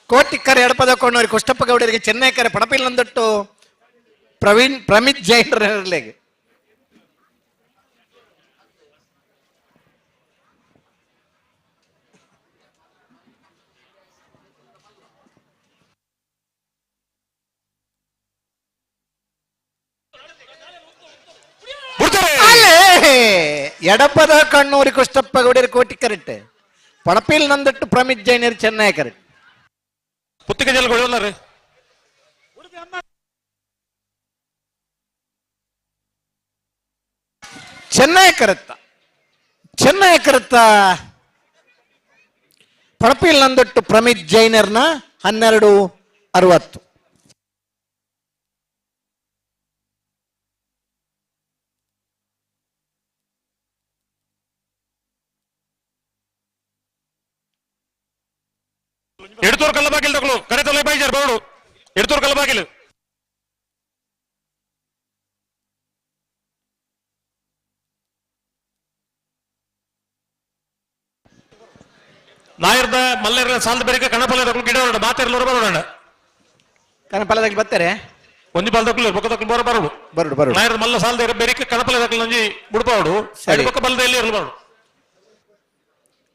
ಕೋಟಿಕ್ಕರೆ ಎಡಪದ ಕೊಂಡವರಿಗೆ ಕುಷ್ಟಪ್ಪ ಗೌಡರಿಗೆ ಚೆನ್ನೈ ಕರೆ ಪಣಪಿಲ್ಲಂದಟ್ಟು ಪ್ರವೀಣ್ ಪ್ರಮಿತ್ ಜೈನ್ ಲೇಗೆ. ಎಡಪದ ಕಣ್ಣೂರಿ ಕುಷ್ಟಪ್ಪ ಗೌಡರು ಕೋಟಿ ಕರೆಕ್ಟ್ ಪಣಪಿಲ್ ನಂದಟ್ಟು ಪ್ರಮಿತ್ ಜೈನರು ಚೆನ್ನೈ ಕರೆಕ್ಟ್. ಪುತ್ತಿಗೆ ಜಲಗಳು ಚೆನ್ನೈ ಕರೆತ್ತ ಚೆನ್ನೈ ಕರೆತ್ತ ಪಣಪಿಲ್ ನಂದಟ್ಟು ಪ್ರಮಿತ್ ಜೈನರ್ನ 12:60. ಎಡತೂರು ಕಲ್ಲಬಾಗಿಲು ತಗೊಳ್ಳು ಕರೆ ತೊಲೆ ಬೈಜಾರ್ ಬರೋಡು ಎಡತೂರು ಕಲ್ಲಬಾಗಿಲು. ನಾಯರ್ದ ಮಲ್ಲೆರ ಸಾಲದ ಬೇರೆ ಕಣಪಲ್ಲೆ ತಗೊಳ್ಳು ಗಿಡ ಹೊರಡ ಮಾತೆರ್ಲೂರು ಬರೋಣ. ಕಣಪಲ್ಲದಾಗ ಬರ್ತಾರೆ ಒಂಜಿ ಬಾಲ್ ತಗೊಳ್ಳು ಬೊಕ್ಕ ತಗೊಳ್ಳು ಬರೋ ಬರೋಡು ಬರೋಡು ಬರೋಡು. ನಾಯರ್ದ ಮಲ್ಲ ಸಾಲದ ಬೇರೆ ಕಣಪಲ್ಲೆ ತಗೊಳ್ಳು ಒಂಜಿ ಬುಡ್ಪಾಡು ಬೊಕ್ಕ ಬಲ್ಲದ ಎಲ್ಲಿ ಇರಲು ಬರೋಡು.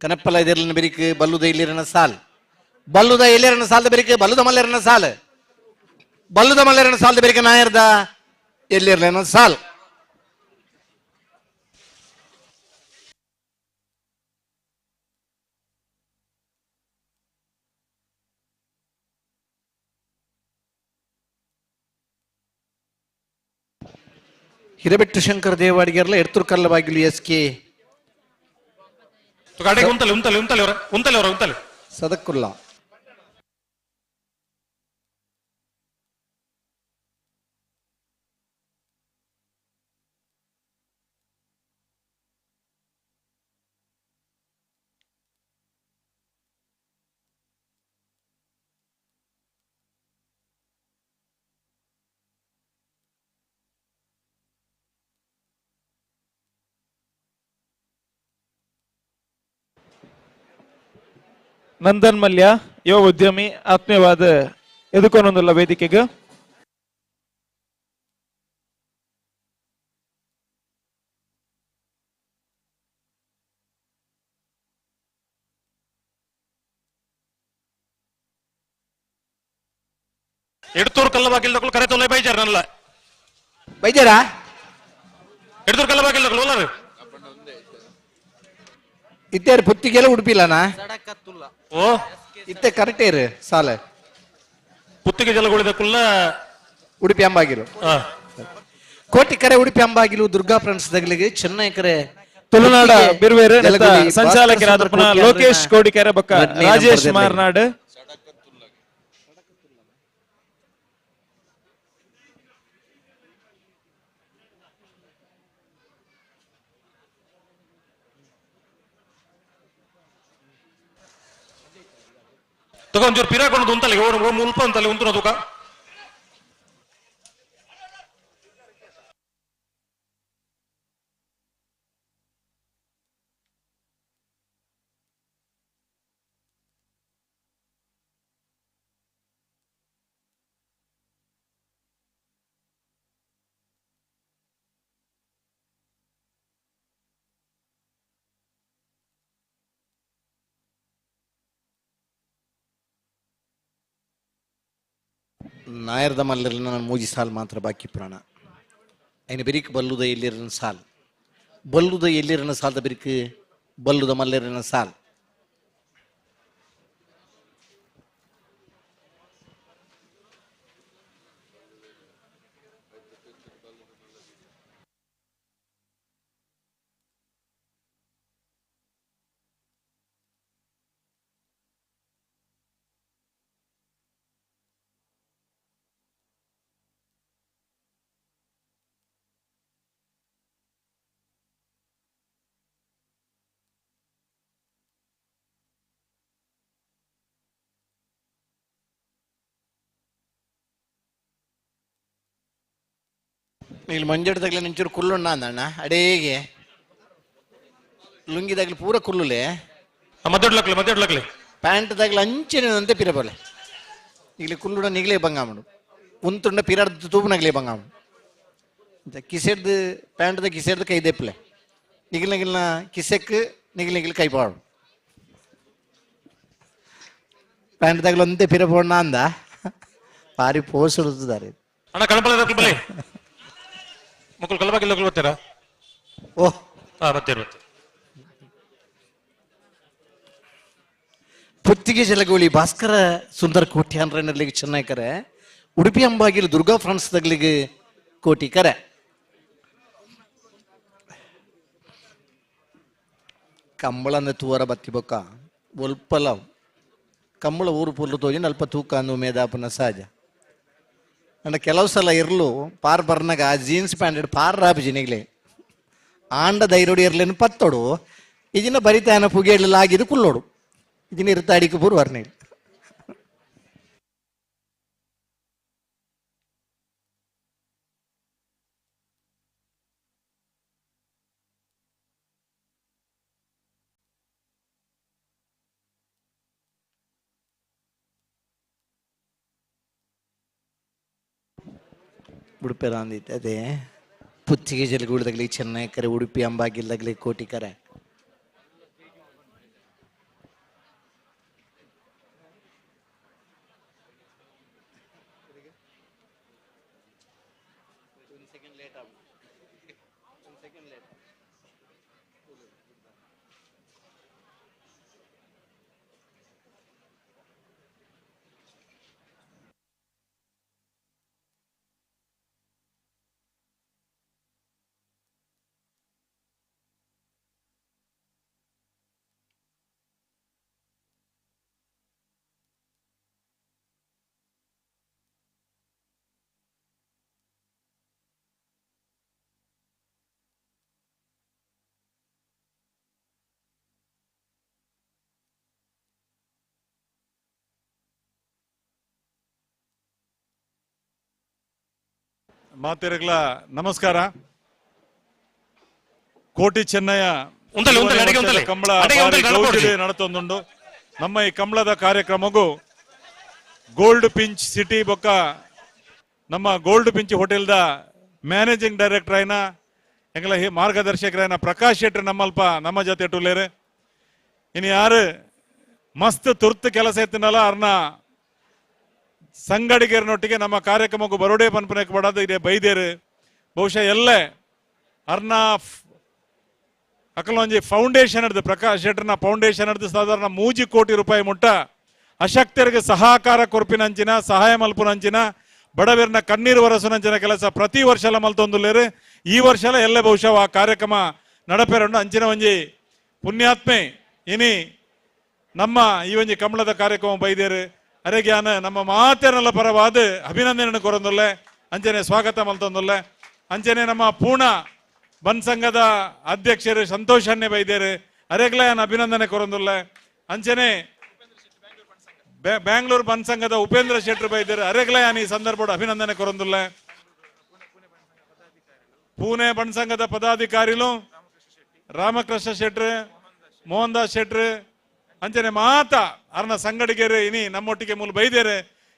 ಕಣಪಲ್ಲ ಇದಿರ್ಲಿನ ಬೆರಿಕ್ ಬಲ್ಲುದ ಇಲ್ಲಿರನ ಸಾಲ್ ಬಲ್ಲುದ ಎಲ್ಲಿರನ ಸಾಲದ ಬೆರಿಕೆ ಬಲ್ಲುದ ಮಲ್ಲೆರನ ಸಾಲ್ ಬಲ್ಲುದ ಮಲ್ಲೆರನ ಸಾಲದ ಬೆರಿಕೆ ನಾಯರ್ದ ಎಲ್ಲಿರ್ಲೇನ ಸಾಲ್. ಹಿರಬೆಟ್ಟು ಶಂಕರ ದೇವಾಡಿಗೆರ್ಲ ಎಡ್ತೂರು ಕಲ್ಲಬಾಗಿಲು ಎಸ್ ಕೆ ಉಂತಲೆ ಉಂತಲೆ ಉಂತಲೆ ಅವರ ಉಂತಲೆ ಅವರ ಉಂತಲೆ ಸದಕ್ಕುಲ್ಲ. ನಂದನ್ ಮಲ್ಯ ಯುವ ಉದ್ಯಮಿ ಆತ್ಮೀಯವಾದ ಎದುಕೊನೊಂದುಲ್ಲ ವೇದಿಕೆಗೆ. ಎಡ್ತೂರು ಕಲ್ಲಬಾಗಿಲ್ ಕರೆ ತೊಲೆ ಬೈಜಾರ ನಲ್ಲ ಬೈಜಾರಾ? ಎಡ್ತೂರು ಕಲ್ಲಬಾಗಿಲ್ ಓಲಾರು ಇತ್ತೇರು ಪುತ್ತಿಗೆಲ್ಲ ಉಡುಪಿಲ್ಲನಾ? ಓ ಇತ್ತೆ ಕರೆಕ್ಟ್ ಇರು ಸಾಲ. ಪುತ್ತಿಗೆ ಜಲಗಳಿದ ಕುಲ್ಲ ಉಡುಪಿ ಅಂಬಾಗಿಲು. ಕೋಟಿ ಕರೆ ಉಡುಪಿ ಅಂಬಾಗಿಲು ದುರ್ಗಾ ಫ್ರೆಂಡ್ಸ್ ದಗಲಿಗೆ ಚೆನ್ನೈ ಕರೆ ತುಳುನಾಡ ಬಿರುವೇರು ಜಲಗುಳಿ ಸಂಚಾಲಕರಾದ ಪುನಃ ಲೋಕೇಶ್ ಕೋಡಿಕೆರೆ ಬೊಕ್ಕ ರಾಜೇಶ್ ಮಾರ್ನಾಡ್. ತಗೋ ಒಂಚೂರು ಪಿರಾಕೊಂಡು ಉಂತಲೆ ಓ ಮುಲ್ಪ ಉಂತಲೆ ಉಂತುನ ತೂಕ. ನಾಯರ್ದ ಮಲ್ಲರಿನ ನಾನು ಮೂಜಿ ಸಾಲ್ ಮಾತ್ರ ಬಾಕಿ ಪ್ರಾಣ. ಐನ ಬಿರಿಕ್ ಬಲ್ಲುದ ಎಲ್ಲಿರನ ಸಾಲ್, ಬಲ್ಲುದ ಎಲ್ಲಿರನ ಸಾಲ್ದ ಬಿರಿಕ್ ಬಲ್ಲುದ ಮಲ್ಲರಿನ ಸಾಲ್. ಇಲ್ಲಿ ಮಂಜಡ್ದಾಗ್ಲೆ ನಿಂಚೂರು ಕುಲ್ಲುಣ್ಣ ಅಂದಣ್ಣ ಅಡೇಗೆ ಲುಂಗಿದಾಗ್ಲಿ ಪೂರ ಕುಲ್ಲುಲೆ ಮದ್ದೊಡ್ಲಕ್ಲೆ ಮದ್ದೊಡ್ಲಕ್ಲೆ ಪ್ಯಾಂಟ್ ದಾಗ್ಲಿ ಅಂಚಿನಂತೆ ಪಿರಬಲೆ ಇಲ್ಲಿ ಕುಲ್ಲುಡ ನಿಗ್ಲೇ ಬಂಗಾಮಡು ಉಂತುಂಡ ಪಿರಾಡ್ದು ತೂಪುನಗ್ಲೇ ಬಂಗಾಮಡು ಕಿಸೆಡ್ದು ಪ್ಯಾಂಟ್ದ ಕಿಸೆಡ್ದು ಕೈ ದೆಪ್ಪಲೆ ನಿಗಿಲ್ ನಿಗಿಲ್ನ ಕಿಸೆಕ್ ನಿಗಿಲ್ ನಿಗಿಲ್ ಕೈ ಪಾಡು ಪ್ಯಾಂಟ್ ದಾಗ್ಲಿ ಒಂದೇ ಪಿರಬೋಣ ಅಂದ ಪಾರಿ ಪೋಸ್ ಇಡುತ್ತಿದ್ದಾರೆ. ಅಣ್ಣ ಕಣಪಲ ಬಲೆ ಮಕ್ಕಳು ಕಲ್ಲಬಾಗಿಲ್ ಬರ್ತೀರಾ? ಓ ಹಾ ಬರ್ತೀರ ಬರ್ತೀರ. ಪುತ್ತಿಗೆ ಜಲಗೋಳಿ ಭಾಸ್ಕರ ಸುಂದರ ಕೋಟ್ಯಾನ್ರಲ್ಲಿಗೆ ಚೆನ್ನೈ ಕರೆ, ಉಡುಪಿ ಅಂಬಾಗಿಲು ದುರ್ಗಾ ಫ್ರಾನ್ಸ್ ತಗ್ಲಿಗೆ ಕೋಟಿ ಕರೆ. ಕಂಬಳಂದ ತೂವರ ಬತ್ತಿ ಬೊಕ್ಕ ಒಲ್ಪಲ ಕಂಬಳ ಊರು ಪುಲ್ಲು ತೋಜಿನ ಅಲ್ಪ ತೂಕ ಅಂದು ಮೇದಾಪನ ಸಹಜ. ಅಂಡ ಕೆಲವು ಸಲ ಇರ್ಲು ಪಾರ್ ಬರ್ನಾಗ ಆ ಜೀನ್ಸ್ ಪ್ಯಾಂಟ್ ಪಾರ್ ರಾಪಿಜಿ ನಿಗ್ಲೆ ಆಂಡ ಧೈರ್ಯೋಡು ಇರ್ಲೇನು ಪತ್ತೋಡು ಇದನ್ನ ಬರಿತಾನ ಪುಗೇಡ್ಲಿಲ್ಲ ಆಗಿದ್ದು ಕುಲ್ಲೋಡು ಇದನ್ನ ಇರ್ತಾ ಅಡಿಕೆ ಪೂರ್ವರ್ನೇ. ಉಡುಪಿ ಅಂದಿತ್ತು ಅದೇ ಪುತ್ತಿಗೆ ಜಲಗೂಡದಾಗಲಿ ಚೆನ್ನೈ ಕರೆ, ಉಡುಪಿ ಅಂಬಾಗಿಲ್ದಾಗಲಿ ಕೋಟಿ ಕರೆ. ಮಾತೆರೆಗ್ಲ ನಮಸ್ಕಾರ. ಕೋಟಿ ಚೆನ್ನಯ್ಯ ಕಂಬಳ ನಡತೊಂದುಂಡು. ನಮ್ಮ ಈ ಕಂಬಳದ ಕಾರ್ಯಕ್ರಮಗೂ gold pinch city ಬೊಕ್ಕ ನಮ್ಮ ಗೋಲ್ಡ್ ಪಿಂಚ್ ಹೋಟೆಲ್ದ ಮ್ಯಾನೇಜಿಂಗ್ ಡೈರೆಕ್ಟರ್ ಆಯ್ನ ಎಂಗಲ ಮಾರ್ಗದರ್ಶಕರಾಯನ ಪ್ರಕಾಶ್ ಶೆಟ್ಟಿ ನಮ್ಮಲ್ಪ ನಮ್ಮ ಜೊತೆ ಟುಲೇರು. ಇನ್ನು ಯಾರು ಮಸ್ತ್ ತುರ್ತು ಕೆಲಸ ಇತ್ತಿನಲ್ಲ ಅರ್ನ ಸಂಗಡಿಗರನೊಟ್ಟಿಗೆ ನಮ್ಮ ಕಾರ್ಯಕ್ರಮಕ್ಕೂ ಬರೋಡೆ ಪನ್ಪನಕ್ಕೆ ಬಡೋದು ಇದೆ ಬೈದೇರು. ಬಹುಶಃ ಎಲ್ಲೇ ಅರ್ನ ಅಕಲೊಂಜಿ ಫೌಂಡೇಶನ್ ಹಿಡ್ದು ಪ್ರಕಾಶ್ ಶೆಟ್ಟರ್ನ ಫೌಂಡೇಶನ್ ಹಿಡ್ದು ಸಾಧಾರಣ 3 ಕೋಟಿ ರೂಪಾಯಿ ಮುಟ್ಟ ಅಶಕ್ತರಿಗೆ ಸಹಕಾರ ಕೊರ್ಪಿನಂಚಿನ ಸಹಾಯ ಮಲ್ಪುನಂಚಿನ ಬಡವರನ್ನ ಕಣ್ಣೀರು ವರಸುನಂಚಿನ ಕೆಲಸ ಪ್ರತಿ ವರ್ಷ ಮಲ್ತೊಂದುಲ್ಲೇರು. ಈ ವರ್ಷ ಎಲ್ಲ ಬಹುಶಃ ಆ ಕಾರ್ಯಕ್ರಮ ನಡಪೇರಂಡು ಅಂಚಿನ ಒಂಜಿ ಪುಣ್ಯಾತ್ಮೆ ಇನಿ ನಮ್ಮ ಈ ಒಂಜಿ ಕಮಲದ ಕಾರ್ಯಕ್ರಮ ಬೈದೇರು. ಅರೆಗ್ಯಾನ ನಮ್ಮ ಮಾತೇನಲ್ಲ ಪರವಾದ ಅಭಿನಂದನೆ ಕೊರೊಂದುಲ್ಲೆ, ಅಂಚನೆ ಸ್ವಾಗತ ಮಲ್ತೊಂದುಲ್ಲೆ. ಅಂಚನೆ ನಮ್ಮ ಪೂರ್ಣ ಬನ್ ಸಂಘದ ಅಧ್ಯಕ್ಷರು ಸಂತೋಷ್ ಅನ್ನೆ ಬೈದೇರು, ಅರೆಗ್ಲಯನ ಅಭಿನಂದನೆ ಕೊರೊಂದುಲ್ಲೆ. ಅಂಚನೆ ಬ್ಯಾಂಗ್ಳೂರ್ ಬನ್ ಸಂಘದ ಉಪೇಂದ್ರ ಶೆಟ್ಟರು ಬೈದೇರು, ಅರೆಗ್ಲಯನ ಈ ಸಂದರ್ಭದ ಅಭಿನಂದನೆ ಕೊರೊಂದುಲ್ಲೆ. ಪೂನೆ ಬನ್ ಸಂಘದ ಪದಾಧಿಕಾರಿಲು ರಾಮಕೃಷ್ಣ ಶೆಟ್ರು, ಮೋಹನ್ ದಾಸ್ ಶೆಟ್ರು, ಅಂಚನೆ ಮಾತ ಅರ್ನ ಸಂಗಡಿಗೆರೆ ಇನಿ ನಮ್ಮೊಟ್ಟಿಗೆ ಮೂಲ ಬೈದೇರೆ.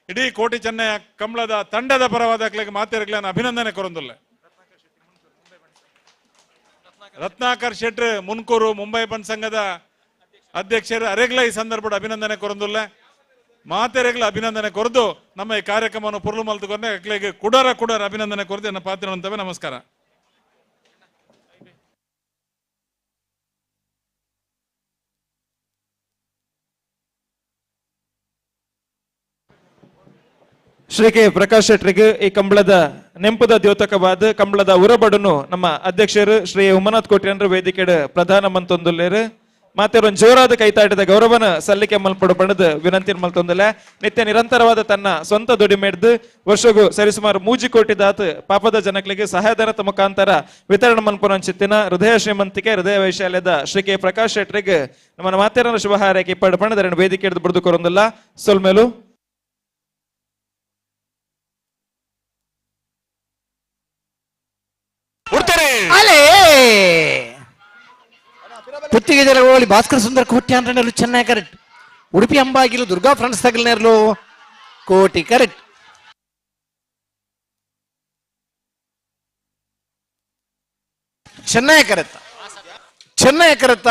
ಇಡೀ ಕೋಟಿ ಚೆನ್ನಯ್ಯ ಕಂಬಳದ ತಂಡದ ಪರವಾದ ಮಾತೇರಗ್ಲನ್ನ ಅಭಿನಂದನೆ ಕೊರೊಂದುಲ್ಲೆ. ರತ್ನಾಕರ್ ಶೆಟ್ರು ಮುನ್ಕೂರು ಮುಂಬೈ ಬನ್ ಸಂಘದ ಅಧ್ಯಕ್ಷರು ಅರೆಗ್ಲ ಈ ಸಂದರ್ಭದ ಅಭಿನಂದನೆ ಕೊರೊಂದುಲ್ಲೆ. ಮಾತೆರೆಗ್ಲ ಅಭಿನಂದನೆ ಕೊರದು ನಮ್ಮ ಈ ಕಾರ್ಯಕ್ರಮವನ್ನು ಪುರ್ಲು ಮಲ್ತುಕೊಂಡೆ ಅಕ್ಲೆಗೆ ಕುಡರ ಕುಡರ ಅಭಿನಂದನೆ ಕೊರದು ಎನ್ನ ಪಾತ್ರ. ನಮಸ್ಕಾರ. ಶ್ರೀ ಕೆ ಪ್ರಕಾಶ್ ಶೆಟ್ಟರಿಗೆ ಈ ಕಂಬಳದ ನೆಂಪುದ ದ್ಯೋತಕವಾದ ಕಂಬಳದ ಉರಬಡನು ನಮ್ಮ ಅಧ್ಯಕ್ಷರು ಶ್ರೀ ಉಮನಾಥ್ ಕೋಟ್ಯನ್ರ ವೇದಿಕೆಡ್ ಪ್ರಧಾನ ಮಂತೊಂದುಲ್ಲೇರು. ಮಾತೆರೊಂದು ಜೋರಾದ ಕೈತಾಟದ ಗೌರವನ ಸಲ್ಲಿಕೆ ಮಲ್ಪಡು ಬಣದ ವಿನಂತಿ ಮಲ್ತೊಂದುಲ್ಲೆ. ನಿತ್ಯ ನಿರಂತರವಾದ ತನ್ನ ಸ್ವಂತ ದುಡಿಮೆಡ್ದು ವರ್ಷಗೂ ಸರಿಸುಮಾರು 3 ಕೋಟಿ ದಾತ್ ಪಾಪದ ಜನಗಳಿಗೆ ಸಹಾಯಧನದ ಮುಖಾಂತರ ವಿತರಣೆ ಮನ್ಪುನಂಚಿತ್ತಿನ ಹೃದಯ ಶ್ರೀಮಂತಿಕೆ ಹೃದಯ ವೈಶಾಲ್ಯದ ಶ್ರೀ ಕೆ ಪ್ರಕಾಶ್ ಶೆಟ್ಟರಿಗೆ ನಮ್ಮ ಮಾತೆರನ ಶುಭ ಹಾರೈಕೆ ಪಡು ಬಣದ ವೇದಿಕೆ ಹಿಡಿದು ಬಿಡುದು ಕೊರೊಂದಿಲ್ಲ. ಸೊಲ್ಮೇಲು. ಪುತ್ತಿಗೆ ಜಲಗೋಳಿ ಭಾಸ್ಕರ ಸುಂದರ ಕೋಟಿ ಅಂದ್ರೆ ಚೆನ್ನಾಗಿ ಕರೆಕ್ಟ್. ಉಡುಪಿ ಅಂಬಾಗಿಲು ದುರ್ಗಾ ಫ್ರೆಂಡ್ಸ್ ತಗಲ್ನೇರ್ಲು ಕೋಟಿ ಕರೆಕ್ಟ್. ಚೆನ್ನಾಗಿ ಕರೆಕ್ಟ್, ಚೆನ್ನಾಗಿ ಕರೆಕ್ಟ್.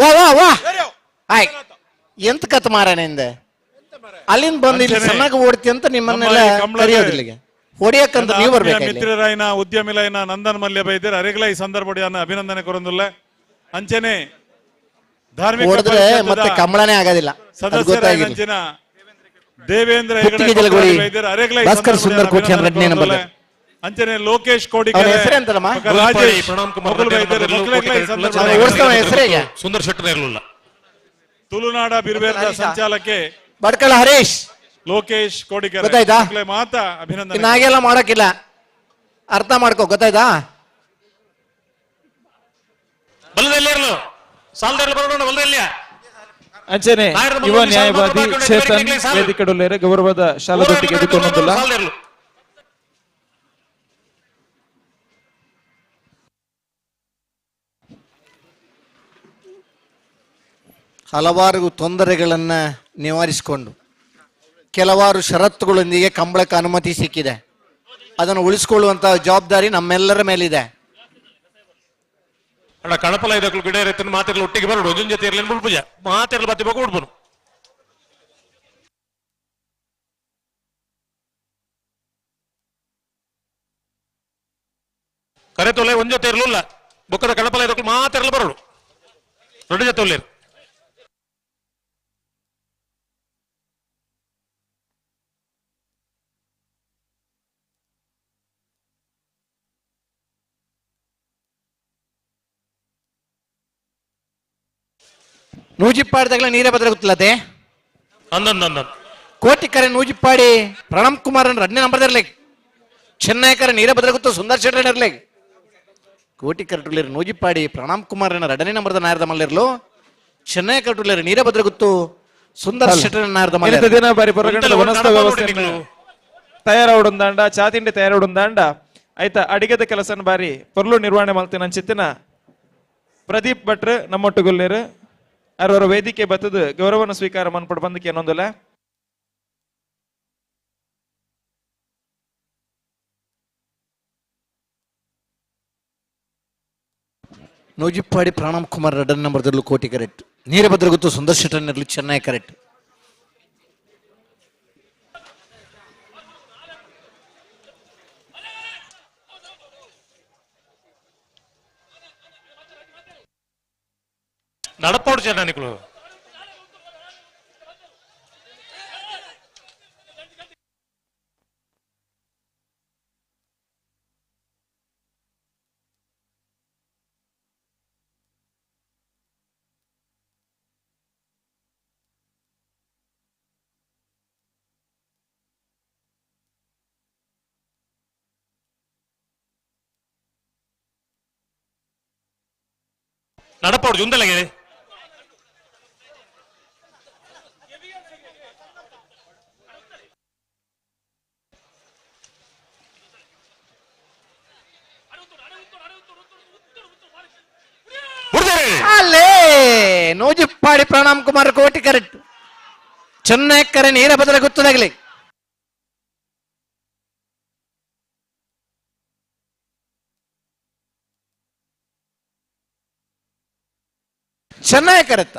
ವಾ ವಾ ವಾ ಆಯ್ ಎಂತ ಕತ್ ಮಾರನಿಂದ ಅಲ್ಲಿಂದ ಬಂದು ಇಲ್ಲಿ ಚೆನ್ನಾಗಿ ಓಡ್ತಿ ಅಂತ ನಿಮ್ಮನ್ನೆಲ್ಲ ಕರೆಯೋದಿಲ್ಲ. ಹೊಡಿಯಕ್ಕಂತ ನೀವು ಬರ್ಬೇಕು. ಮಿತ್ರರಾಯನ ಉದ್ಯಮಿಲೈನ ನಂದನ್ ಮಲ್ಯ ಬೈದೇರು ಅರೆಗ್ಲ ಈ ಸಂದರ್ಭ ಅಭಿನಂದನೆ ಕೊರೊಂದುಲ್ಲ. ಅಂಚನೆ ಧಾರ್ಮಿಕ ಮತ್ತೆ ಕಮಲನೇ ಆಗೋದಿಲ್ಲ. ಸದಸ್ಯರಾಯನ ದೇವೇಂದ್ರ ಭಾಸ್ಕರ್ ಸುಂದರ್ ಕೋಟಿ ಅಂಚನೆ ಲೋಕೇಶ್ ಕೋಡಿ ಸುಂದರ್ ಶೆಟ್ಟರ್ ಇರಲಿಲ್ಲ. ತುಳುನಾಡ ಬಿರ್ಬೇರ್ದ ಸಂಚಾಲಕ್ಕೆ ಬಡ್ಕಳ ಹರೀಶ್ ಲೋಕೇಶ್ ಕೋಡಿಕೆರೆ ಗೊತ್ತಾಯ್ತಾ? ಮಾತಾ ಅಭಿನಂದನೆ. ನಾಗೆಲ್ಲ ಮಾಡಕ್ಕಿಲ್ಲ, ಅರ್ಥ ಮಾಡ್ಕೋ. ಗೊತ್ತಾಯ್ತಾ? ಅಂಚನೆ ಯುವ ನ್ಯಾಯವಾದಿ ಚೇತನ್ ವೇದಿಕೆಡುಲ್ಲೇರೆ ಗೌರವದ ಶಾಲಾದೊಟ್ಟಿಗೆ ಎದುರ್ಕೊಂಡಿಲ್ಲ. ಹಲವಾರು ತೊಂದರೆಗಳನ್ನ ನಿವಾರಿಸಿಕೊಂಡು ಕೆಲವಾರು ಷರತ್ತುಗಳೊಂದಿಗೆ ಕಂಬಳಕ್ಕೆ ಅನುಮತಿ ಸಿಕ್ಕಿದೆ. ಅದನ್ನು ಉಳಿಸಿಕೊಳ್ಳುವಂತಹ ಜವಾಬ್ದಾರಿ ನಮ್ಮೆಲ್ಲರ ಮೇಲಿದೆ. ಅಣ್ಣ ಕಣಪಲ ಇದಕ್ಕೂ ಗಿಡ ಇರುತ್ತೆ ಮಾತಿರ್ಲಿ ಒಟ್ಟಿಗೆ ಬರೋಡು ಒಂದೊಂದು ಜೊತೆ ಇರಲಿ ಪೂಜೆ ಮಾತಿರ್ಲಿ ಬತ್ತಿ ಬೇಕು ಉಡ್ಬನು. ಕರೆ ತೊಲೆ ಒಂದ್ ಜೊತೆ ಇರಲಿಲ್ಲ ಬೊಕ್ಕದ ಕಣಪಲ ಇದಕ್ಕೂ ಮಾತಿರ್ಲಿ ಬರೋಡು ಎರಡು ಜೊತೆ ಒಳ್ಳೆ. ನೂಜಿಪ್ಪಾಡಿದಾಗಲೇ ನೀರೇ ಬದಲಾಗುತ್ತಿಲ್ಲದೆ ಕೋಟಿ ಕರೆ ನೂಜಿಪ್ಪಾಡಿ ಪ್ರಣಮ್ ಕುಮಾರ್ ಎರಡನೇ ನಂಬರ್ ಇರ್ಲಿ. ಚೆನ್ನೈ ಕರೆ ನೀರೇ ಬದಲಾಗುತ್ತ ಸುಂದರ್ ಶೆಟ್ಟರ್ ಇರ್ಲಿ. ಕೋಟಿ ಕರೆಟುಲೇರು ನೂಜಿಪ್ಪಾಡಿ ಪ್ರಣಮ್ ಕುಮಾರ್ ಎರಡನೇ ನಂಬರ್ದ ನಾಯರದ ಮಲ್ಲಿರ್ಲು. ಚೆನ್ನೈ ಕರೆಟುಲೇರು ನೀರೇ ಬದಲಾಗುತ್ತು ಸುಂದರ್ ಶೆಟ್ಟರ್ ನಾಯರದ ಮಲ್ಲ. ದಿನ ಬಾರಿ ಹೊರಗಡೆ ವನಸ್ಥ ವ್ಯವಸ್ಥೆಯನ್ನು ತಯಾರಾವಡುಂದಾಂಡ ಚಾ ತಿಂಡಿ ತಯಾರಾವಡುಂದಾಂಡ ಆಯ್ತಾ ಅಡಿಗೆದ ಕೆಲಸನ ಬಾರಿ ಪೊರ್ಲು ನಿರ್ವಹಣೆ ಮಲ್ತಿನ ಅಂಚಿತ್ತಿನ ಪ್ರದೀಪ್ ಭಟ್ರು ನಮ್ಮೊಟ್ಟುಗುಲ್ಲೇರು ಅವರವರ ವೇದಿಕೆ ಬತ್ತದು ಗೌರವನ ಸ್ವೀಕಾರ ಮನ್ಪಡ್ ಬಂದಕ್ಕೆ ಏನೊಂದಿಲ್ಲ. ನೂಜಿಪ್ಪಾಡಿ ಪ್ರಣಮ್ ಕುಮಾರ್ ರಡನ್ ನಂಬರ್ದಲ್ಲೂ ಕೋಟಿ ಕರೆಕ್ಟ್. ನೀರಭದ್ರ ಗೊತ್ತು ಸುಂದರ್ ಶೆಟ್ಟರ್ನಲ್ಲಿ ಚೆನ್ನೈ ಕರೆಕ್ಟ್. ನಡಪೋಡು ಚೆನ್ನ ನಿಕುಲು. ನಡಪೋಡು ಜುಂದಲಗೆ. ಅಲ್ಲೇ ನೂಜಿಪ್ಪಾಡಿ ಪ್ರಣಾಮ್ ಕುಮಾರ್ ಕೋಟಿ ಕರೆಕ್ಟ್. ಚೆನ್ನೈ ಕರೆ ನೇರ ಬದಲ ಗೊತ್ತದಾಗಲಿ. ಚೆನ್ನೈ ಕರೆತ್ತ,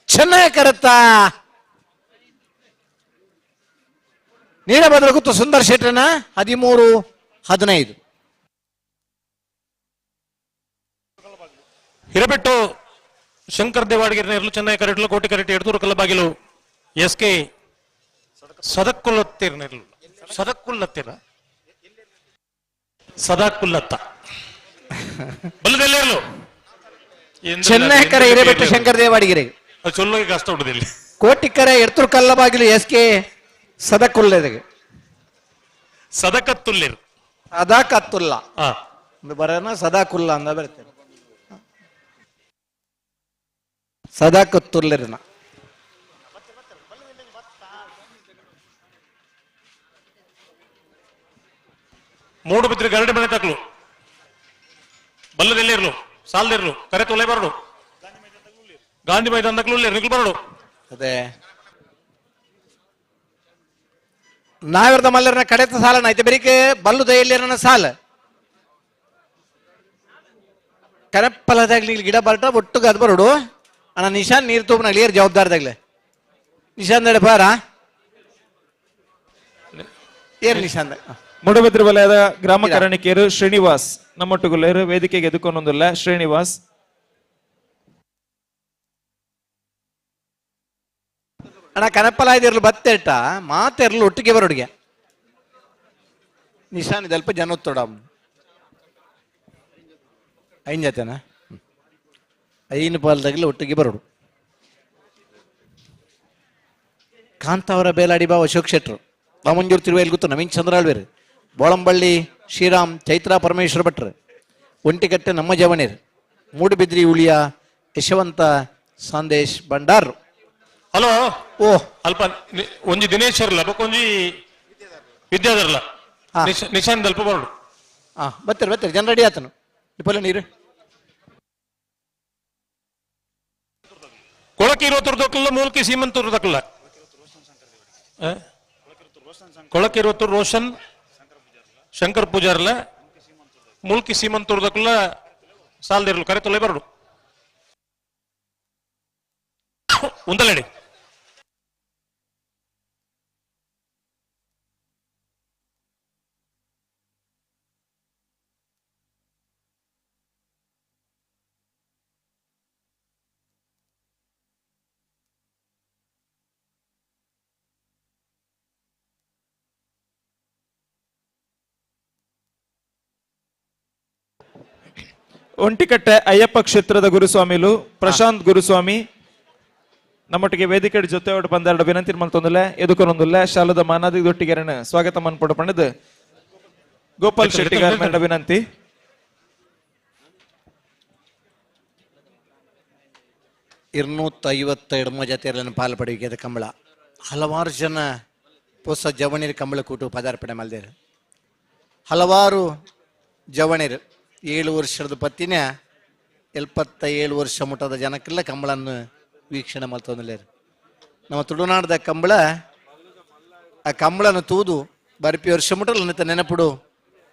ಚೆನ್ನೈ ಕರೆತ್ತ. ನೀರಭದ್ರ ಗೊತ್ತು ಸುಂದರ್ ಶೆಟ್ಟರ್ನ 13-15. ಹಿರಬೆಟ್ಟು ಶಂಕರ್ ದೇವಾಡಿಗೆರ್ ನೇರ್ಲು ಚೆನ್ನೈ ಕರೆಟ್ಲು ಕೋಟಿ ಕರೆಟ್ ಎಡ್ತೂರು ಕಲ್ಲಬಾಗಿಲು ಎಸ್ ಕೆ ಸದಕ್ಕುಲ್ಲತ್ತೀರ್ ನೇರ್ಲು ಸದಕ್ಕುಲ್ಲತ್ತೀರ ಸದಾಕುಲ್ಲತ್ತ ಬಲ್ಲದೆಲ್ಲೇರ್ಲು ಚೆನ್ನೈ ಕರೆ ಹಿರೇಬೆಟ್ಟು ಶಂಕರ್ ದೇವಾಡಿಗೆರೆ ಚೊಲ್ಲೋಗಿ ಕಷ್ಟ ಉಂಟು ಕೋಟಿ ಕರೆ ಎಡ್ತೂರು ಕಲ್ಲಬಾಗಿಲು ಎಸ್ ಕೆ ಸದಕುಲ್ಲದಿಗೆ ಸದಕತ್ತುಲ್ಲಿರ್ ಸದಾಕತ್ತುಲ್ಲ ಬರೋಣ ಸದಾಕುಲ್ಲ ಅಂದ ಬರ್ತೇನೆ ಸದಾಕತ್ತುಲ್ಲರಿನ. ಮೂಡುಬಿದ್ರೆ ಗರಡಿ ಮನೆ ತಕ್ಲು ಬಲ್ಲದೆಲ್ಲಿರ್ಲು ಸಾಲದಿರ್ಲು ಕರೆ ತೊಲೆ ಬರಡು ಗಾಂಧಿ ಮೈದಾನ ತಕ್ಲು ನಿಕ್ಲು ಬರಡು. ಅದೇ ನಾವಿರದ ಮಲ್ಲರನ ಕಡೆತ ಸಾಲನ ಐತೆ ಬರೀಕೆ ಬಲ್ಲು ದಯಲ್ಲಿರನ ಸಾಲ ಕರೆಪ್ಪಲದಾಗ್ಲಿ ಗಿಡ ಬರಟ ಒಟ್ಟುಗ ಅದು ಬರೋಡು ಅಣ್ಣ. ನಿಶಾನ್ ನೀರು ತೂಪನಾಗ್ಲಿ ಏರ್ ಜವಾಬ್ದಾರದಾಗ್ಲೆ ನಿಶಾನ್ ನಡೆ ಬಾರ ಏರ್ ನಿಶಾನ್. ಮೂಡಬಿದ್ರೆ ವಲಯದ ಗ್ರಾಮ ಕರಣಿಕೆಯರು ಶ್ರೀನಿವಾಸ್ ನಮ್ಮೊಟ್ಟುಗುಲ್ಲೇರು ವೇದಿಕೆಗೆ ಎದುಕೊಂಡೊಂದಿಲ್ಲ ಶ್ರೀನಿವಾಸ್. ಅಣ್ಣ ಕನಪ್ಪಲಾಯ್ದಿರ್ಲು ಬತ್ತೆಟ್ಟ ಮಾತೆರ್ಲು ಒಟ್ಟಿಗೆ ಬರೋಡಿಗೆ ನಿಶಾನ್ ಇದಲ್ಪ ಜನ ತೊಡ ಐನ್ ಜೊತೆನಾ ಐನು ಪಾಲ್ದಾಗಲಿ ಒಟ್ಟಿಗೆ ಬರೋಡು. ಕಾಂತಾವರ ಬೇಲಾಡಿ ಬಾವ ಅಶೋಕ್ ಶೆಟ್ರು, ವಾಮಂಜೂರು ತಿರುವೇಲ್ ಗೊತ್ತು ನವೀನ್ ಚಂದ್ರಾಳ್ವೇರು, ಬೋಳಂಬಳ್ಳಿ ಶ್ರೀರಾಮ್, ಚೈತ್ರಾ ಪರಮೇಶ್ವರ ಭಟ್ರು, ಒಂಟಿಕಟ್ಟೆ ನಮ್ಮ ಜವಣೀರ್, ಮೂಡುಬಿದ್ರಿ ಉಳಿಯ ಯಶವಂತ ಸಂದೇಶ್ ಭಂಡಾರ್. ಹಲೋ ಓ ಅಲ್ಪ ಒಂಜಿ ದಿನೇಶ್ವರ್ಲ ಬೊಕೊಂಜಿ ವಿದ್ಯಾಧರ್ಲ ನಿಶಾನ್ ದಲ್ಪ ಬರೋಡು. ಹಾ ಬರ್ತಾರೆ ಬರ್ತಾರೆ ಜನ ರೆಡಿ ಆತನು ಇಪ್ಪಲ್ಲ ನೀರು. ಕೊಳಕಿರುವತ್ತೂರು ಮೂಲ್ಕಿ ಸೀಮಂತೂರು ದಕ್ಕಲ್ಲ ಕೊಳಕಿರುವತ್ತೂರು ರೋಷನ್ ಶಂಕರ್ ಪೂಜಾರ್ಲ ಮೂಲ್ಕಿ ಸೀಮಂತೂರು ದಕ್ಕಲ್ಲ ಸಾಲದಿರ್ಲು ಕರೆ ತೊಲೆ ಬರಡು ಉಂದಲಡಿ. ಒಂಟಿಕಟ್ಟೆ ಅಯ್ಯಪ್ಪ ಕ್ಷೇತ್ರದ ಗುರುಸ್ವಾಮಿಲು ಪ್ರಶಾಂತ್ ಗುರುಸ್ವಾಮಿ ನಮ್ಮೊಟ್ಟಿಗೆ ವೇದಿಕೆ ಜೊತೆ ಒಟ್ಟು ಬಂದೆರಡು ವಿನಂತಿ ಮಲ್ತೊಂದಿಲ್ಲ ಎದುಕೊನೊಂದಿಲ್ಲ ಶಾಲದ ಮಾನಾದಿ ದೊಟ್ಟಿಗೆರಣ ಸ್ವಾಗತ ಮನ್ಪೊಡು ಪಂಡದು ಗೋಪಾಲ್ ಶೆಟ್ಟಿಗಾರ್ ಮೇಡ ವಿನಂತಿ. 252 ಜಾತಿಯರನ್ನು ಪಾಲ್ಪಡುವಿಕೆ ಕಂಬಳ ಹಲವಾರು ಜನ ಪೊಸ ಜವಣಿರ್ ಕಂಬಳಕೂಟು ಪದಾರ್ಪಣೆ ಮಲ್ದೇರು. ಹಲವಾರು ಜವಣಿರು 7 ವರ್ಷದ ಪತ್ತಿನ 77 ವರ್ಷ ಮುಟ್ಟದ ಜನಕ್ಕೆಲ್ಲ ಕಂಬಳನ್ನು ವೀಕ್ಷಣೆ ಮಲ್ತೊಂದಿಲ್ಲೇರು. ನಮ್ಮ ತುಳುನಾಡದ ಕಂಬಳ, ಆ ಕಂಬಳನ್ನು ತೂದು ಬರ್ಪಿ ವರ್ಷ ಮುಟ್ಟಲ್ಲ ಅನ್ನತ ನೆನಪುಡು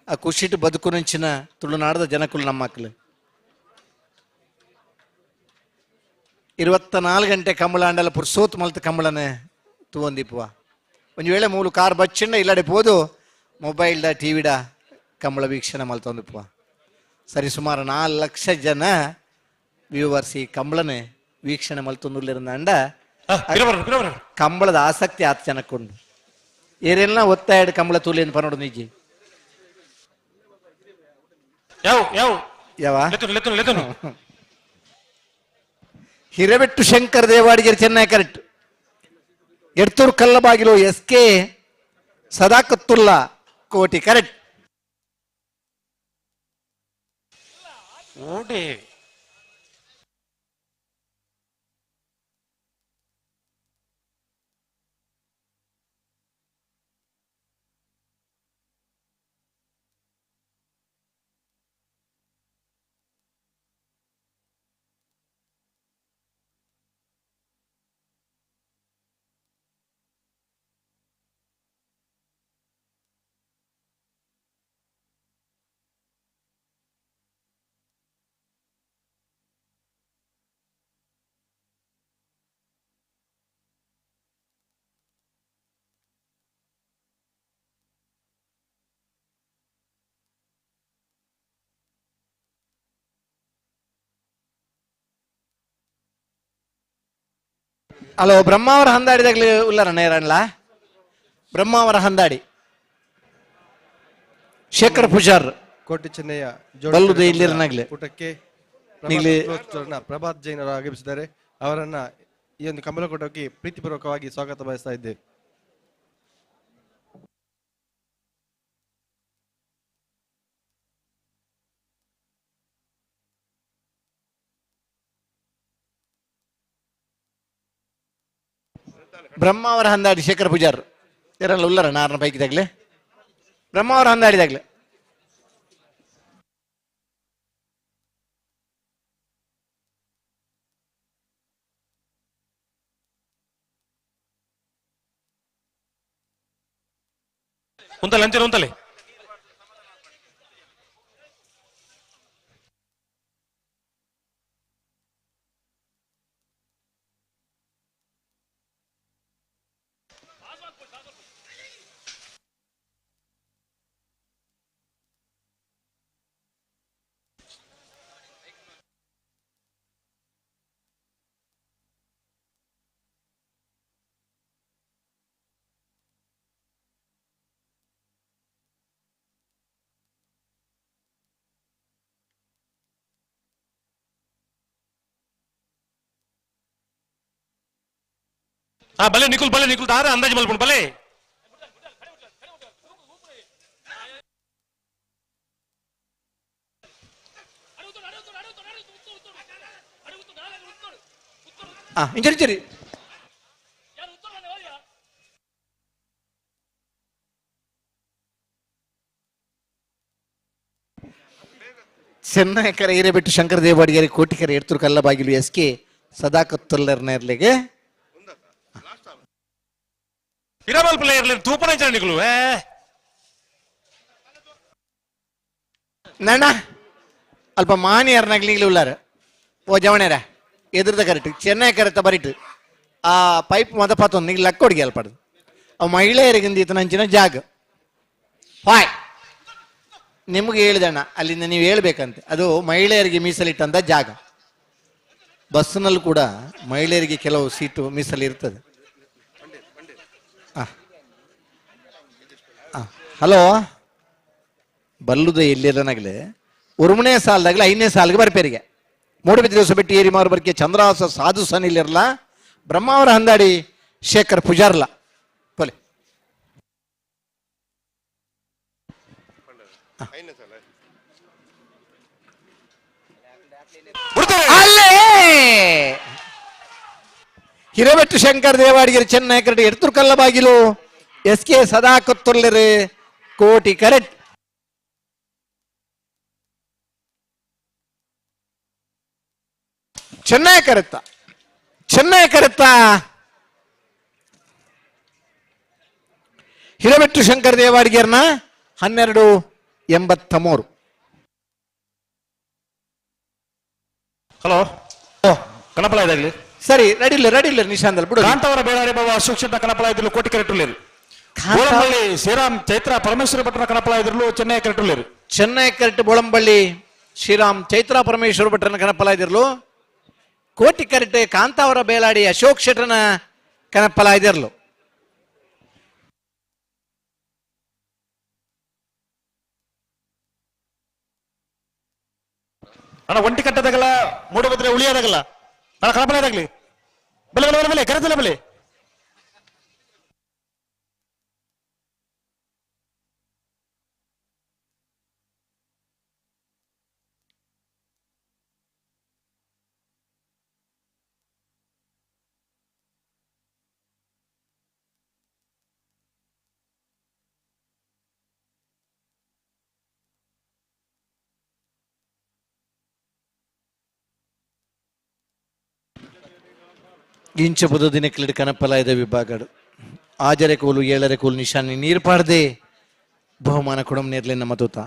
ಆ ಖುಷಿಟ್ಟು ಬದುಕು ನಂಚಿನ ತುಳುನಾಡದ ಜನಕುಲು ನಮ್ಮ ಮಕ್ಕಳು. 24 ಗಂಟೆ ಕಂಬಳ ಅಂಡಲ ಪುರ್ಸೋತ್ ಮಲ್ತ ಕಂಬಳನೆ ತೂವಂದಿಪ್ಪುವ. ಒಂದು ವೇಳೆ ಮೂಲು ಕಾರ್ ಬಚ್ಚಿಂಡ ಇಲ್ಲಡೆ ಪೋದು ಮೊಬೈಲ್ಡ ಟಿವಿಡ ಕಂಬಳ ವೀಕ್ಷಣೆ ಮಲ್ತೊಂದಿಪ್ಪುವ. ಸರಿ ಸುಮಾರು 4 ಲಕ್ಷ ಜನ ವ್ಯೂವರ್ಸ್ ಈ ಕಂಬಳನೆ ವೀಕ್ಷಣೆ ಮಲ್ತೊಂದುಲ್ಲಿರಂದ ಕಂಬಳದ ಆಸಕ್ತಿ ಆತ ಜನಕ್ಕೊಂಡು. ಏರೆಲ್ಲ ಒತ್ತಾಯಡ್ ಕಂಬಳ ತೂಲೇನು ಪನೋಡು ನಿಜಿ ಯಾವ Hirebettu Shankar Devadiger Chennai correct, Edthur Kallabagilu S K Sadakathulla Koti correct. ಓಡಿ ಹಲೋ, ಬ್ರಹ್ಮಾವರ ಹಂದಾಡಿದಾಗಲಿ ಉಲ್ಲರ ನೇರಣ್ಲ ಬ್ರಹ್ಮಾವರ ಹಂದಾಡಿ ಶೇಖರ್ ಪೂಜಾರ್ ಕೋಟಿ ಚೆನ್ನಯ್ಯ ಬಲ್ಲುದು ಇಲ್ಲಿರನಾಗ್ಲಿ ಕೂಟಕ್ಕೆ ಪ್ರಭಾತ್ ಜೈನರು ಆಗಮಿಸಿದ್ದಾರೆ. ಅವರನ್ನ ಈ ಒಂದು ಕಂಬಳಕೂಟಕ್ಕೆ ಪ್ರೀತಿಪೂರ್ವಕವಾಗಿ ಸ್ವಾಗತ ಬಯಸ್ತಾ ಇದ್ದೇವೆ. ಬ್ರಹ್ಮಾವರ ಹಂದಾಡಿ ಶೇಖರ್ ಪೂಜಾರ್ ಇರಲ್ಲ ಉಲ್ಲರ ನಾರನ ಪೈಕಿದಾಗ್ಲೆ ಬ್ರಹ್ಮಾವರ ಹಂದಾಡಿದಾಗ್ಲೆ. ಉಂತಲೆ ಅಂಚನೆ ಉಂತಲೆ. ಹಾ ಬಲೆ ನಿಕುಲ್ ಬಲೆ ನಿಕುಲ್ ದಾರ ಅಂದಾಜು ಮಲ್ಪುಂಡು ಬಲೆ. ಇಂಚರಿ ಇಂಚರಿ ಚೆನ್ನಕರ Hirebettu Shankara ದೇವಾಡಿಗರಿ ಕೋಟಿಕರ ಎಡ್ತೂರು ಕಲ್ಲಬಾಗಿಲು S K ಸದಾಕತ್ತುಲ್ಲರ್ ನೇರ್ಲೆಗೆ ಇರಬಲ್ player ತೂಪನ ನಿಕುಲು. ನಣ್ಣ ಅಲ್ಪ ಮಾನಿಯರ್ನಾಗ್ಲಿ ಉಲ್ಲಾರ ಓ ಜವಣೇರ ಎದುರ್ದ ಕರೆಕ್ಟ್ ಚೆನ್ನೈ ಕರೆಕ್ಟ್ ಬರಿಟ್ ಆ ಪೈಪ್ ಮದ ಪಾತೊಂದು ನಿಗ್ ಲಕ್ಕೊಡಿಗೆ ಅಲ್ಪಡ್ದು ಅವು ಮಹಿಳೆಯರಿಗಿಂದ ಈತನ ಜಾಗ ಹಾಯ್ ನಿಮಗೆ ಹೇಳಿದಣ್ಣ ಅಲ್ಲಿಂದ ನೀವು ಹೇಳ್ಬೇಕಂತೆ ಅದು ಮಹಿಳೆಯರಿಗೆ ಮೀಸಲಿಟ್ಟಂತ ಜಾಗ. ಬಸ್ಸಿನಲ್ಲೂ ಕೂಡ ಮಹಿಳೆಯರಿಗೆ ಕೆಲವು ಸೀಟು ಮೀಸಲಿರ್ತದೆ. ಹಲೋ, ಬಲ್ಲುದ ಎಲ್ಲಿರನಾಗಲೇ ಉರುಮನೆ ಸಾಲದಾಗಲೇ 5ನೇ ಸಾಲಿಗೆ ಬರ್ಪೇರಿಗೆ ಮೂಡುಬಿದಿರೆ ಹೊಸಬೆಟ್ಟಿ ಏರಿ ಮಾರು ಬರ್ಕೆ ಚಂದ್ರಹಾಸ ಸಾಧು ಸನಿಲಿರಲ ಬ್ರಹ್ಮಾವರ ಹಂದಾಡಿ ಶೇಖರ್ ಪೂಜಾರ್ಲ ಪೊಲೆ. ಅಲ್ಲೇ ಹಿರೇಬೆಟ್ಟು ಶಂಕರ್ ದೇವಾಡಿಗರಿ ಚೆನ್ನೈ ಕರಡಿ ಎಡ್ತೂರು ಕಲ್ಲಬಾಗಿಲು ಎಸ್ ಕೆ ಸದಾ ಕೊತ್ತುರ್ಲಿರು ಕೋಟಿ ಕರೆಕ್ಟ್. ಚೆನ್ನೈ ಕರೆತ್ತ, ಚೆನ್ನೈ ಕರೆತ್ತ ಹಿರಬೆಟ್ಟು ಶಂಕರ್ ದೇವಾಡಿಗೆರ್ನ 12.83. ಹಲೋ, ಕಣಪಲ ಇದಾಗ್ಲಿ. ಸರಿ, ರೆಡಿ ಇಲ್ಲ, ರೆಡಿ ಇಲ್ಲ ನಿಶಾಂತಲ್ ಬಿಡು. ಕಾಂತಾವರ ಬೇಳಾರಿ ಬಾಬಾ ಅಶೋಕ್ ಶೆಟ್ಟ ಕಣಪಲ ಇದ್ರು ಕೋಟಿ ಕರೆಟುಲೇರು. ಬೋಳಂಬಳ್ಳಿ ಶ್ರೀರಾಮ್ ಚೈತ್ರ ಪರಮೇಶ್ವರ ಭಟ್ರ ಕಣಪಲ ಇದ್ರು ಚೆನ್ನೈ ಕರೆಟುಲೇರು. ಚೆನ್ನೈ ಕರೆಟ್ ಬೋಳಂಬಳ್ಳಿ ಶ್ರೀರಾಮ್ ಚೈತ್ರ ಪರಮೇಶ್ವರ ಭಟ್ರನ ಕಣಪಲ ಇದಿರ್ಲು. ಕೋಟಿ ಕರೆಟ್ ಕಾಂತಾವರ ಬೇಲಾಡಿ ಅಶೋಕ್ ಶೆಟ್ಟನ ಕಣಪಲ ಇದಿರ್ಲು. ಅಣ್ಣ ಒಂಟಿ ಕಟ್ಟದಾಗಲ್ಲ, ಮೂಡಬಿದ್ರೆ ಉಳಿಯೋದಾಗಲ್ಲ. ಅಣ್ಣ ಕಣಪಲ ಇದಾಗ್ಲಿ. ಬೆಲೆ ಬೆಲೆ ಬೆಲೆ ಕರೆತಲ್ಲ ಬೆಲೆ. ಇಂಚಪುದ ದಿನಕ್ಲಿಡ್ ಕನಪಲಾಯದ ವಿಭಾಗಡು ಆಜರೆ ಕೋಲು ಏಳರೆ ಕೋಲು ನಿಶಾನೆ ನೀರು ಪಾಡದೆ ಬಹುಮಾನ ಕೊಡಮ್ ನೇರ್ಲೆ ನಮ್ಮ ತೂತ.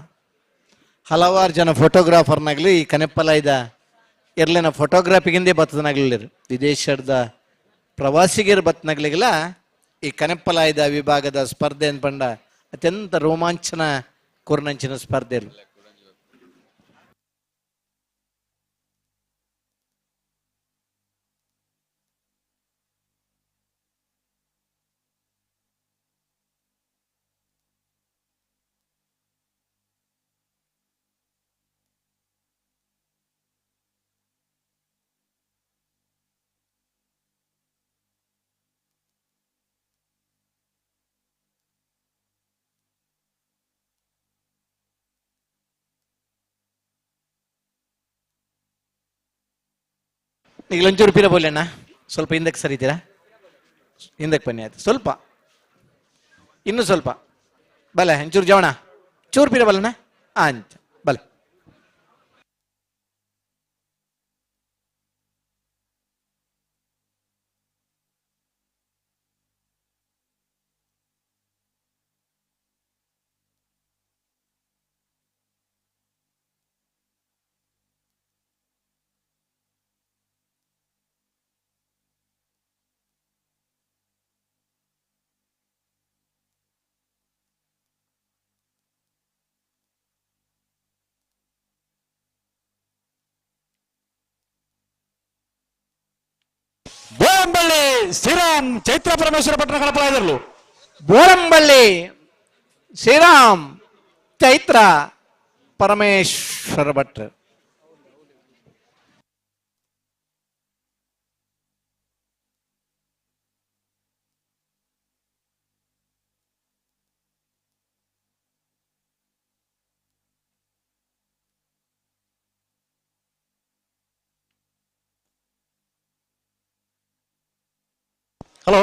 ಹಲವಾರು ಜನ ಫೋಟೋಗ್ರಾಫರ್ನಾಗ್ಲಿ ಈ ಕನೆಪ್ಪಲಾಯ್ದ ಎರ್ಲೆನ ಫೋಟೋಗ್ರಾಫಿಗಿಂದೇ ಬತ್ತದನಾಗ್ಲಿರು. ವಿದೇಶದ ಪ್ರವಾಸಿಗರು ಬತ್ತನಾಗ್ಲಿಗೆಲ್ಲ ಈ ಕನೆಪ್ಪಲಾಯ್ದ ವಿಭಾಗದ ಸ್ಪರ್ಧೆ ಅನ್ಪಂಡ ಅತ್ಯಂತ ರೋಮಾಂಚನ ಕೊರ್ನಂಚಿನ ಸ್ಪರ್ಧೆ. ಈಗ ಒಂಚೂರು ಪೀರ ಬೋಲಣ್ಣ, ಸ್ವಲ್ಪ ಹಿಂದಕ್ಕೆ ಸರಿತೀರಾ? ಹಿಂದಕ್ಕೆ ಬನ್ನಿ, ಆಯ್ತು. ಸ್ವಲ್ಪ ಇನ್ನು ಸ್ವಲ್ಪ ಬಲೆ, ಒಂಚೂರು ಜವಣ ಚೂರು ಪೀರ ಬಲ್ಲಣ್ಣ. ಅಂಚ ಬಲೆ. ಬೋಳಂಬಳ್ಳಿ ಶ್ರೀರಾಮ್ ಚೈತ್ರ ಪರಮೇಶ್ವರ ಪಟ್ಟಣ ಕಣಪಲಾಯದರ್ಲು. ಬೋಳಂಬಳ್ಳಿ ಶ್ರೀರಾಮ್ ಚೈತ್ರ ಪರಮೇಶ್ವರ ಭಟ್ರು. ಹಲೋ,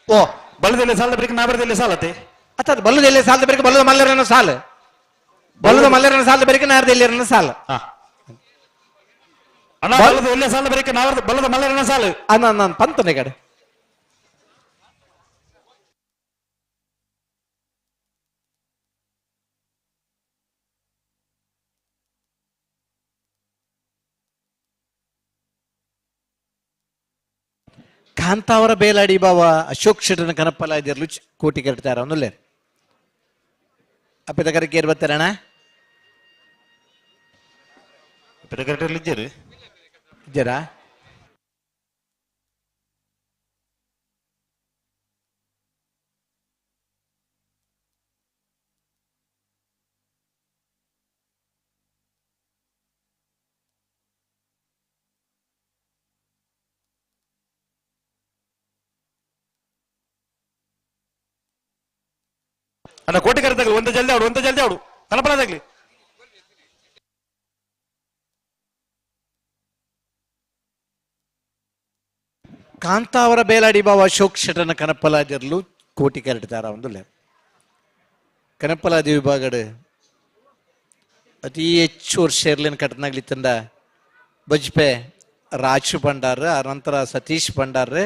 ಓ ಬಲ್ಲದಲ್ಲಿ ಸಾಲದ ಬರೀಕ್ ನಾಬರದಲ್ಲಿ ಸಾಲತೆ. ಅತ್ತ ಬಲ್ಲದಲ್ಲಿ ಸಾಲದ ಬರೀಕ್ ಬಲ್ಲದ ಮಲ್ಲರನ ಸಾಲ, ಬಲ್ಲದ ಮಲ್ಲರನ ಸಾಲದ ಬರೀಕ್ ನಾರದೆಲ್ಲಿರನ ಸಾಲ. ಅಣ್ಣ ಬಲ್ಲದ ಎಲ್ಲೇ ಸಾಲದ ಬರೀಕ್ ನಾರದ ಬಲ್ಲದ ಮಲ್ಲರನ ಸಾಲ. ಅಣ್ಣ ನಾನು ಪಂತನೆ ಕಡೆ. ಕಾಂತಾವರ ಬೇಲಾಡಿ ಬಾವ ಅಶೋಕ್ ಶೆಟ್ಟನ ಕನಪ್ಪಲ ಇದಿರ್ಲು ಕೋಟಿ ಕರೆಡ್ತಾರ ಒಂದುಲ್ಲೆ ಅಪ್ಪಿದ ಕರೆಕ್ಕೆ ಏರ್ ಬರ್ತಾರಣ. ಇದ್ದೀರಿ ಇದ್ದೀರಾ? ಅಣ್ಣ ಕೋಟಿ ಕರೆದಾಗ್ಲಿ ಒಂದ ಜಲ್ದಿ ಆಡು, ಒಂದ ಜಲ್ದಿ ಆಡು ಕನಪಲದಾಗ್ಲಿ. ಕಾಂತಾವರ ಬೇಲಾಡಿ ಬಾವ ಅಶೋಕ್ ಶೆಟ್ಟನ ಕನಪ್ಪಲಾದಿರ್ಲು ಕೋಟಿ ಕ್ಯಾರೆಟ್ ತಾರ ಒಂದುಲ್ಲೆ ಕನಪಲಾದಿ ವಿಭಾಗಡ್ ಅತಿ ಹೆಚ್ಚು ವರ್ಷ ಇರ್ಲಿನ ಕಟ್ಟನಾಗ್ಲಿತ್ತಂದ ಬಜ್ಪೆ ರಾಜು ಭಂಡಾರ್, ಆನಂತರ ಸತೀಶ್ ಭಂಡಾರ್.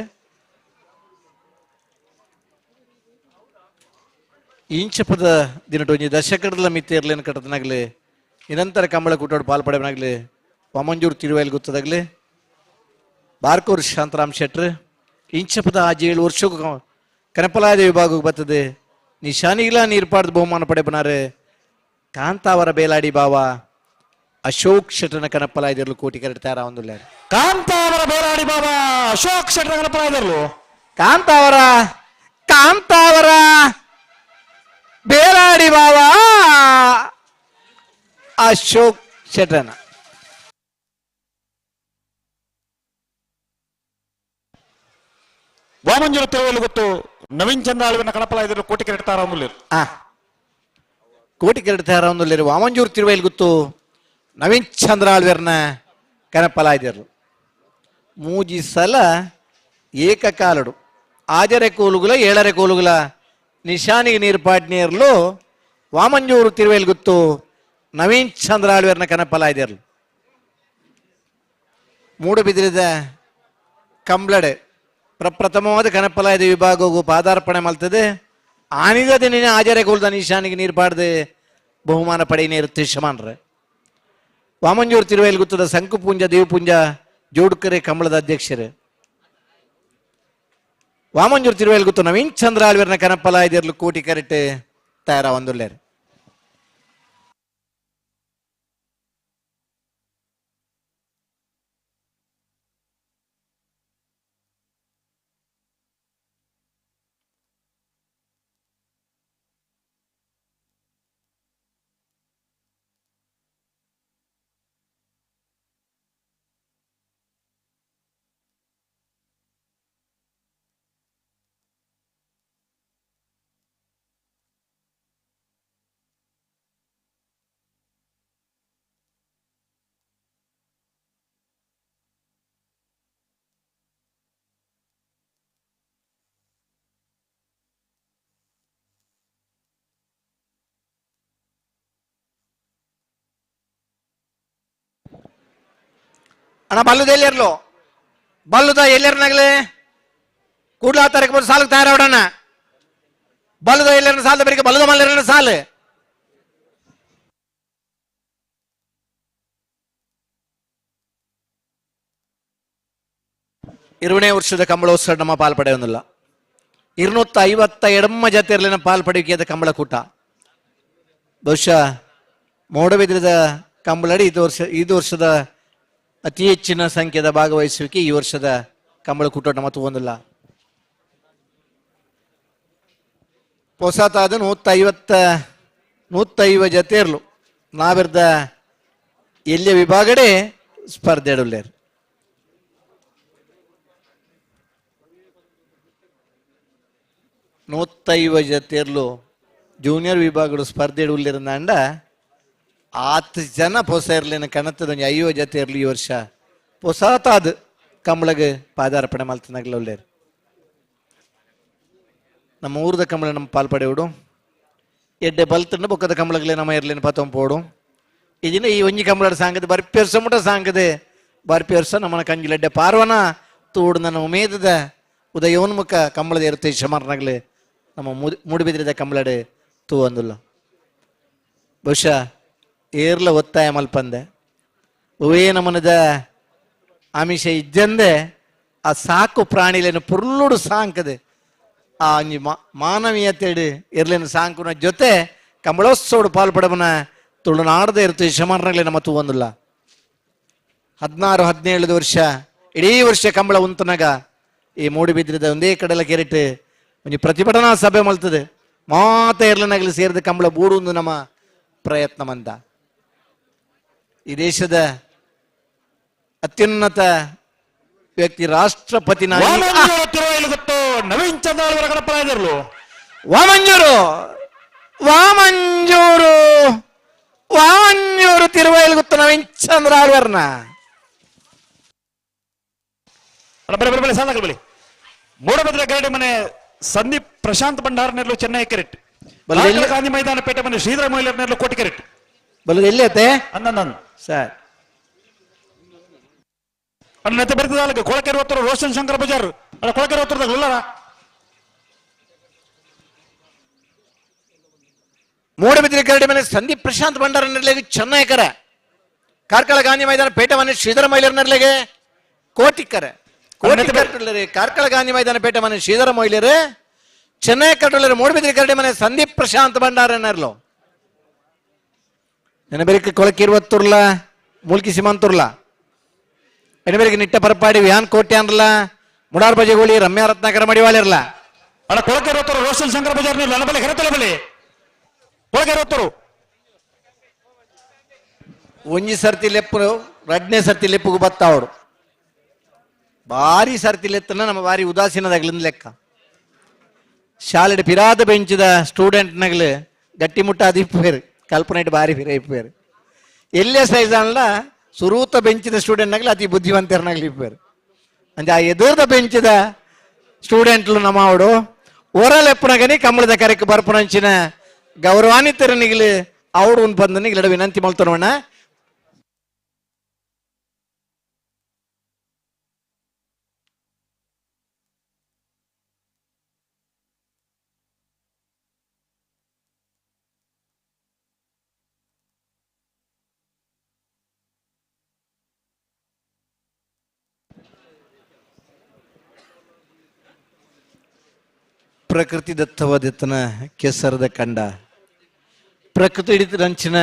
ಇಂಚಪದ ದಿನಟು ಒಂಜಿ ದಶಕಡಲ ಮಿತಿ ಇರ್ಲಿನ ಕಟ್ಟದನಾಗ್ಲಿ ನಿರಂತರ ಕಂಬಳ ಕೂಟೋಡು ಪಾಲ್ಪಡೆವನಾಗ್ಲಿ ವಾಮಂಜೂರು ತಿರುವೈಲ್ ಗೊತ್ತದಾಗ್ಲಿ ಬಾರ್ಕೂರ್ ಶಾಂತರಾಮ್ ಶೆಟ್ರ್ ಇಂಚಪದ ಆಜಿ 7 ವರ್ಷಕ್ಕೂ ಕನಪಲಾದ ವಿಭಾಗಕ್ಕೆ ಬರ್ತದೆ. ನಿಶಾನಿಗಿಲ ನೀರ್ಪಾಡ್ದು ಬಹುಮಾನ ಪಡೆಪನಾರು ಕಾಂತಾವರ ಬೇಲಾಡಿ ಬಾವ ಅಶೋಕ್ ಶೆಟ್ಟನ ಕನಪಲಾಯದಿರ್ಲು ಕೋಟಿ ಕರೆಟ್ ತಯಾರ ಒಂದುಲ್ಲ. ಕಾಂತಾವರ ಬೇಲಾಡಿ ಬಾಬಾ ಅಶೋಕ್ ಶೆಟ್ಟನ ಕನಪಲಾಯದಿರ್ಲು. ಕಾಂತಾವರ ಕಾಂತಾವರ ಬೇಲಾಡಿ ಬಾಬಾ ಅಶೋಕ್ ಶೆಟ್ಟನ. ವಾಮಂಜೂರು ತಿರುವಲ್ಲಿ ಗೊತ್ತು ನವೀನ್ ಚಂದ್ರ ಆಳ್ವಿನ ಕಣಪಲಾಯದಿರ್ಲು ಕೋಟಿ ಕರೆಟ್ ತಾರ ಒಂದುಲ್ಲೇರು. ಕೋಟಿ ಕರೆಟ್ ತಾರ ಒಂದುಲ್ಲೇರು. ವಾಮಂಜೂರು ತಿರುವೈಲ್ ಗೊತ್ತು ನವೀನ್ ಚಂದ್ರ ಆಳ್ವೆರ್ನ ಕನಪಲಾಯದಿರ್ಲು. ಮೂಜಿ ಸಲ ಏಕಕಾಲಡು ಆಜರೆ ಕೋಲುಗುಲ ಏಳರೆ ಕೋಲುಗುಲ ನಿಶಾನಿಗೆ ನೀರು ಪಾಡ್ನೇರ್ಲು ವಾಮಂಜೂರು ತಿರುವೈಲ್ ಗೊತ್ತು ನವೀನ್ ಚಂದ್ರ ಆಳ್ವೆರ್ನ ಕನಪಲಾಯದಿರ್ಲು. ಮೂಡುಬಿದಿರಿದ ಕಂಬ್ಲಡೆ ಪ್ರಪ್ರಥಮವಾದ ಕನಪಲಾಯದ ವಿಭಾಗವು ಪಾದಾರ್ಪಣೆ ಮಲ್ತದೆ. ಆನಿದ ದಿನ ಆಜರೆ ಕೋಲ್ದ ನಿಶಾನಿಗೆ ನೀರು ಪಾಡ್ದೆ ಬಹುಮಾನ ಪಡೆಯ ತಿಶಮಾನ್ರೆ. ವಾಮಂಜೂರು ತಿರುವೈಲ್ ಗುತ್ತದ ಸಂಕುಪುಂಜ ದೇವಪುಂಜ ಜೋಡುಕರೆ ಕಂಬಳದ ಅಧ್ಯಕ್ಷರು. ವಾಮಂಜೂರು ತಿರುವೈಲ್ ಗುತ್ತು ನವೀನ್ ಚಂದ್ರ ಆಳ್ವೆರ್ನ ಕನಪಲಾಯದಿರ್ಲು ಕೋಟಿ ಕರೆಟ್ ತಯಾರ ಒಂದುಲ್ಲೇರು. ಅಣ್ಣ ಬಲ್ಲುದ ಎಲ್ಲಿರ್ಲು ಬಲ್ಲುದ ಎಲ್ಲಿರ್ನಾಗ್ಲಿ ಕೂಡ್ಲ ತಾರೀಕು ಬಂದು ಸಾಲಕ್ಕೆ ತಯಾರಾವಡಣ್ಣ. ಬಲ್ಲುದ ಎಲ್ಲಿರ್ನ ಸಾಲದ ಬರಿಗೆ ಬಲ್ಲುದ ಮಲ್ಲಿರಣ್ಣ ಸಾಲು. ಇರುವನೇ ವರ್ಷದ ಕಂಬಳೋತ್ಸವ ನಮ್ಮ ಪಾಲ್ಪಡೆಯೊಂದಿಲ್ಲ. 250 ಜೊತೆ ಇರಲಿನ ಪಾಲ್ಪಡುವಿಕೆಯಾದ ಕಂಬಳ ಕೂಟ. ಬಹುಶಃ ಮೋಡಬಿದ್ರದ ಕಂಬಳಡಿ ಇದು ವರ್ಷದ ಅತಿ ಹೆಚ್ಚಿನ ಸಂಖ್ಯೆದ ಭಾಗವಹಿಸುವಿಕೆ ಈ ವರ್ಷದ ಕಂಬಳ ಕೂಟ ನಮ್ಮ ತಗೊಂಡಿಲ್ಲ. ಹೊಸತಾದ 150 ಜೊತೆ ಇರಲು ನಾವಿರ್ದ ಎಲ್ಲಿಯ ವಿಭಾಗಡೆ ಸ್ಪರ್ಧೆ ಇಡಲೇರು. 150 ಜೊತೆ ಇರಲು ಜೂನಿಯರ್ ವಿಭಾಗಗಳು ಸ್ಪರ್ಧೆ ಇಡಲಿರಂದ ಆತ್ ಜನ ಪೊಸ ಇರ್ಲಿನ ಕಣತ್ತದ 50 ಜೊತೆ ಇರಲಿ ಈ ವರ್ಷ ಪೊಸಾತಾದ ಕಂಬಳಗ ಪಾದಾರ್ಪಣೆ ಮಲ್ತನಾಗ್ಲ. ನಮ್ಮ ಊರದ ಕಂಬಳ ನಮ್ಮ ಪಾಲ್ಪಡೆಯೋಡು ಎಡ್ಡೆ ಬಲ್ತಂಡ ಬೊಕ್ಕದ ಕಂಬಳಗಲೇ ನಮ್ಮ ಇರ್ಲಿನ ಪತ್ತೊಂಪೋಡು ಇದನ್ನ ಈ ಒಂಜಿ ಕಂಬಳ ಸಾಂಗದ ಬರ್ಪಿ ವರ್ಷ ಮುಟ ಸಾಂಗದೆ ಬರ್ಪಿ ವರ್ಷ ನಮ್ಮನ ಕಂಜಿಲೆಡ್ಡೆ ಪಾರ್ವನ ತೋಡು ನನ್ನ ಉಮೇದದ ಉದಯೋನ್ಮುಖ ಕಂಬಳದ ಇರುತ್ತೆ ಶಮರ್ನಾಗ್ಲೆ ನಮ್ಮ ಮೂಡುಬಿದ್ರಿದ ಕಂಬಳಡೆ ತೂ ಅಂದುಲ್ಲ. ಬಹುಶಃ ಏರ್ಲ ಒತ್ತಾಯ ಮಲ್ಪಂದೆ ಒವೇ ನಮನದ ಆಮಿಷ ಇದ್ದಂದೆ ಆ ಸಾಕು ಪ್ರಾಣಿಲೇನು ಪುರ್ಲುಡು ಸಾಂಕದೆ ಆ ಒಂಜಿ ಮಾನವೀಯತೆಡು ಎರ್ಲೇನು ಸಾಂಕುನ ಜೊತೆ ಕಂಬಳೋತ್ಸವಡು ಪಾಲ್ಪಡಮನ ತುಳುನಾಡದೆ ಇರುತ್ತೆ ಶಮರ್ನಾಗ್ಲೆ ನಮ್ಮ ತೂ ಅಂದುಲ್ಲ. 16 17 ವರ್ಷ ಇಡೀ ವರ್ಷ ಕಂಬಳ ಉಂತನಾಗ ಈ ಮೂಡುಬಿದ್ರಿದ ಒಂದೇ ಕಡಲ ಕೆರಿಟ್ ಒಂಜಿ ಪ್ರತಿಭಟನಾ ಸಭೆ ಮಲ್ತದೆ ಮಾತ ಎರ್ಲನಾಗಲಿ ಸೇರಿದ ಕಂಬಳ ಬೂಡು ನಮ್ಮ ಪ್ರಯತ್ನ ಮಂದ. ಈ ದೇಶದ ಅತ್ಯುನ್ನತ ವ್ಯಕ್ತಿ ರಾಷ್ಟ್ರಪತಿ ನವೀನ್ ಚಂದ್ರ ವಾಮಂಜೂರು ವಾಮಂಜೂರು ವಾಮಂಜೂರು ತಿರುವೈಲ್ ಗೊತ್ತು ನವೀನ್ ಚಂದ್ರ ಆಳ್ವರ್ನ. ಬಳಿ ಬಳಿ ಬಳಿ ಸಾಲ ಬಳಿ ಮೂಡಬಿದ್ರೆ ಗರಡಿ ಮನೆ Sandeep Prashant Bhandar ನೆರ್ಲು Chennai ಕೆರೆಟ್. Gandhi ಮೈದಾನ ಪೇಟೆ ಮನೆ ಶ್ರೀಧರ ಮೊಯ್ಲರ್ ನೆರ್ಲು ಕೋಟಿ ಕೆರೆಟ್. ಬಲ್ಲದ ಎಲ್ಲಿ ಅತ್ತೆ? ಅಂದನ್ ಸರ್. ಅಣ್ಣ ನೆತ್ತೆ ಬರ್ತದ ಕೊಳಕೆರೆ ಹೊತ್ತರು ರೋಷನ್ ಶಂಕರ್ ಬಜಾರ್. ಅಣ್ಣ ಕೊಳಕೆರೆ ಹೊತ್ತರದಾಗ ಉಳ್ಳಾರ. ಮೂಡಬಿದ್ರೆ ಕರಡಿ ಮನೆ ಸಂದೀಪ್ ಪ್ರಶಾಂತ್ ಭಂಡಾರ ನೆರಳಿಗೆ ಚೆನ್ನೈಕರ. ಕಾರ್ಕಳ ಗಾಂಧಿ ಮೈದಾನ ಪೇಟೆ ಮನೆ ಶ್ರೀಧರ ಮೈಲರ್ ನೆರಳಿಗೆ ಕೋಟಿಕರ. ಕೋಟಿ ಕಟ್ಟುಳ್ಳರೆ ಕಾರ್ಕಳ ಗಾಂಧಿ ಮೈದಾನ ಪೇಟೆ ಮನೆ ಶ್ರೀಧರ ಮೊಯ್ಲರು. ಚೆನ್ನೈ ಕಟ್ಟುಳ್ಳರೆ ಮೂಡಬಿದ್ರೆ ಕರಡಿ ಮನೆ ಸಂದೀಪ್ ಪ್ರಶಾಂತ್ ಭಂಡಾರ ನೆರಳು. ನೆನಬೆರಿಕೆ ಕೊಳಕಿರುವತ್ತುರ್ಲ ಮೂಲ್ಕಿ ಸಿಮಂತುರ್ಲ. ಎನಬೆರಿಗೆ ನಿಟ್ಟ ಪರಪಾಡಿ ವ್ಯಾನ್ ಕೋಟೆ ಅನ್ರಲ್ಲ ಮುಡಾರ್ ಬಜೆಗೋಳಿ ರಮ್ಯಾ ರತ್ನಾಕರ ಮಡಿವಾಳಿರ್ಲ. ಅಣ್ಣ ಕೊಳಕೆರೆ ಹೊತ್ತರು ರೋಷನ್ ಶಂಕರ ಬಜಾರ್ ನೆರಳು ಅಣ್ಣ ಬಲೆ ಹೆರತಲ ಬಲೆ ಕೊಳಕೆರೆ ಹೊತ್ತರು. ಒಂಜಿ ಸರ್ತಿ ಲೆಪ್ಪು ರಡ್ನೇ ಸರ್ತಿ ಲೆಪ್ಪುಗು ಬತ್ತಾವಡು. ಭಾರಿ ಸರ್ತಿ ಲೆತ್ತನ ನಮ್ಮ ಭಾರಿ ಉದಾಸೀನದಾಗ್ಲಿಂದ ಲೆಕ್ಕ. ಶಾಲೆಡ್ ಪಿರಾದ ಬೆಂಚಿದ ಸ್ಟೂಡೆಂಟ್ ನಗಲು ಗಟ್ಟಿ ಮುಟ್ಟ ಅದಿಪ್ಪೇರು ಕಲ್ಪನೆ ಭಾರಿ ಫಿರ ಇಪ್ಪೇರು. ಎಲ್ಲೇ ಸೈಜ್ ಅನ್ಲ ಸುರೂತ ಬೆಂಚಿದ ಸ್ಟೂಡೆಂಟ್ ನಗಲು ಅತಿ ಬುದ್ಧಿವಂತರನಾಗ್ಲಿ ಇಪ್ಪೇರು. ಅಂಚ ಆ ಎದುರ್ದ ಬೆಂಚಿದ ಸ್ಟೂಡೆಂಟ್ಲು ನಮ್ಮ ಅವಡು ಓರಲೆಪ್ಪನಗನಿ ಕಂಬಳದ ಕರೆಕ್ ಬರ್ಪುನಂಚಿನ ಗೌರವಾನ್ವಿತರ ನಿಗಲು ಅವಡು ಉಂದು ಬಂದ ನಿಗಲಡ ವಿನಂತಿ ಮಲ್ತನವಣ್ಣ. ಪ್ರಕೃತಿ ದತ್ತವಾದೆತ್ತನ ಕೆಸರದ ಕಂಡ ಪ್ರಕೃತಿ ಹಿಡಿತಂಚಿನ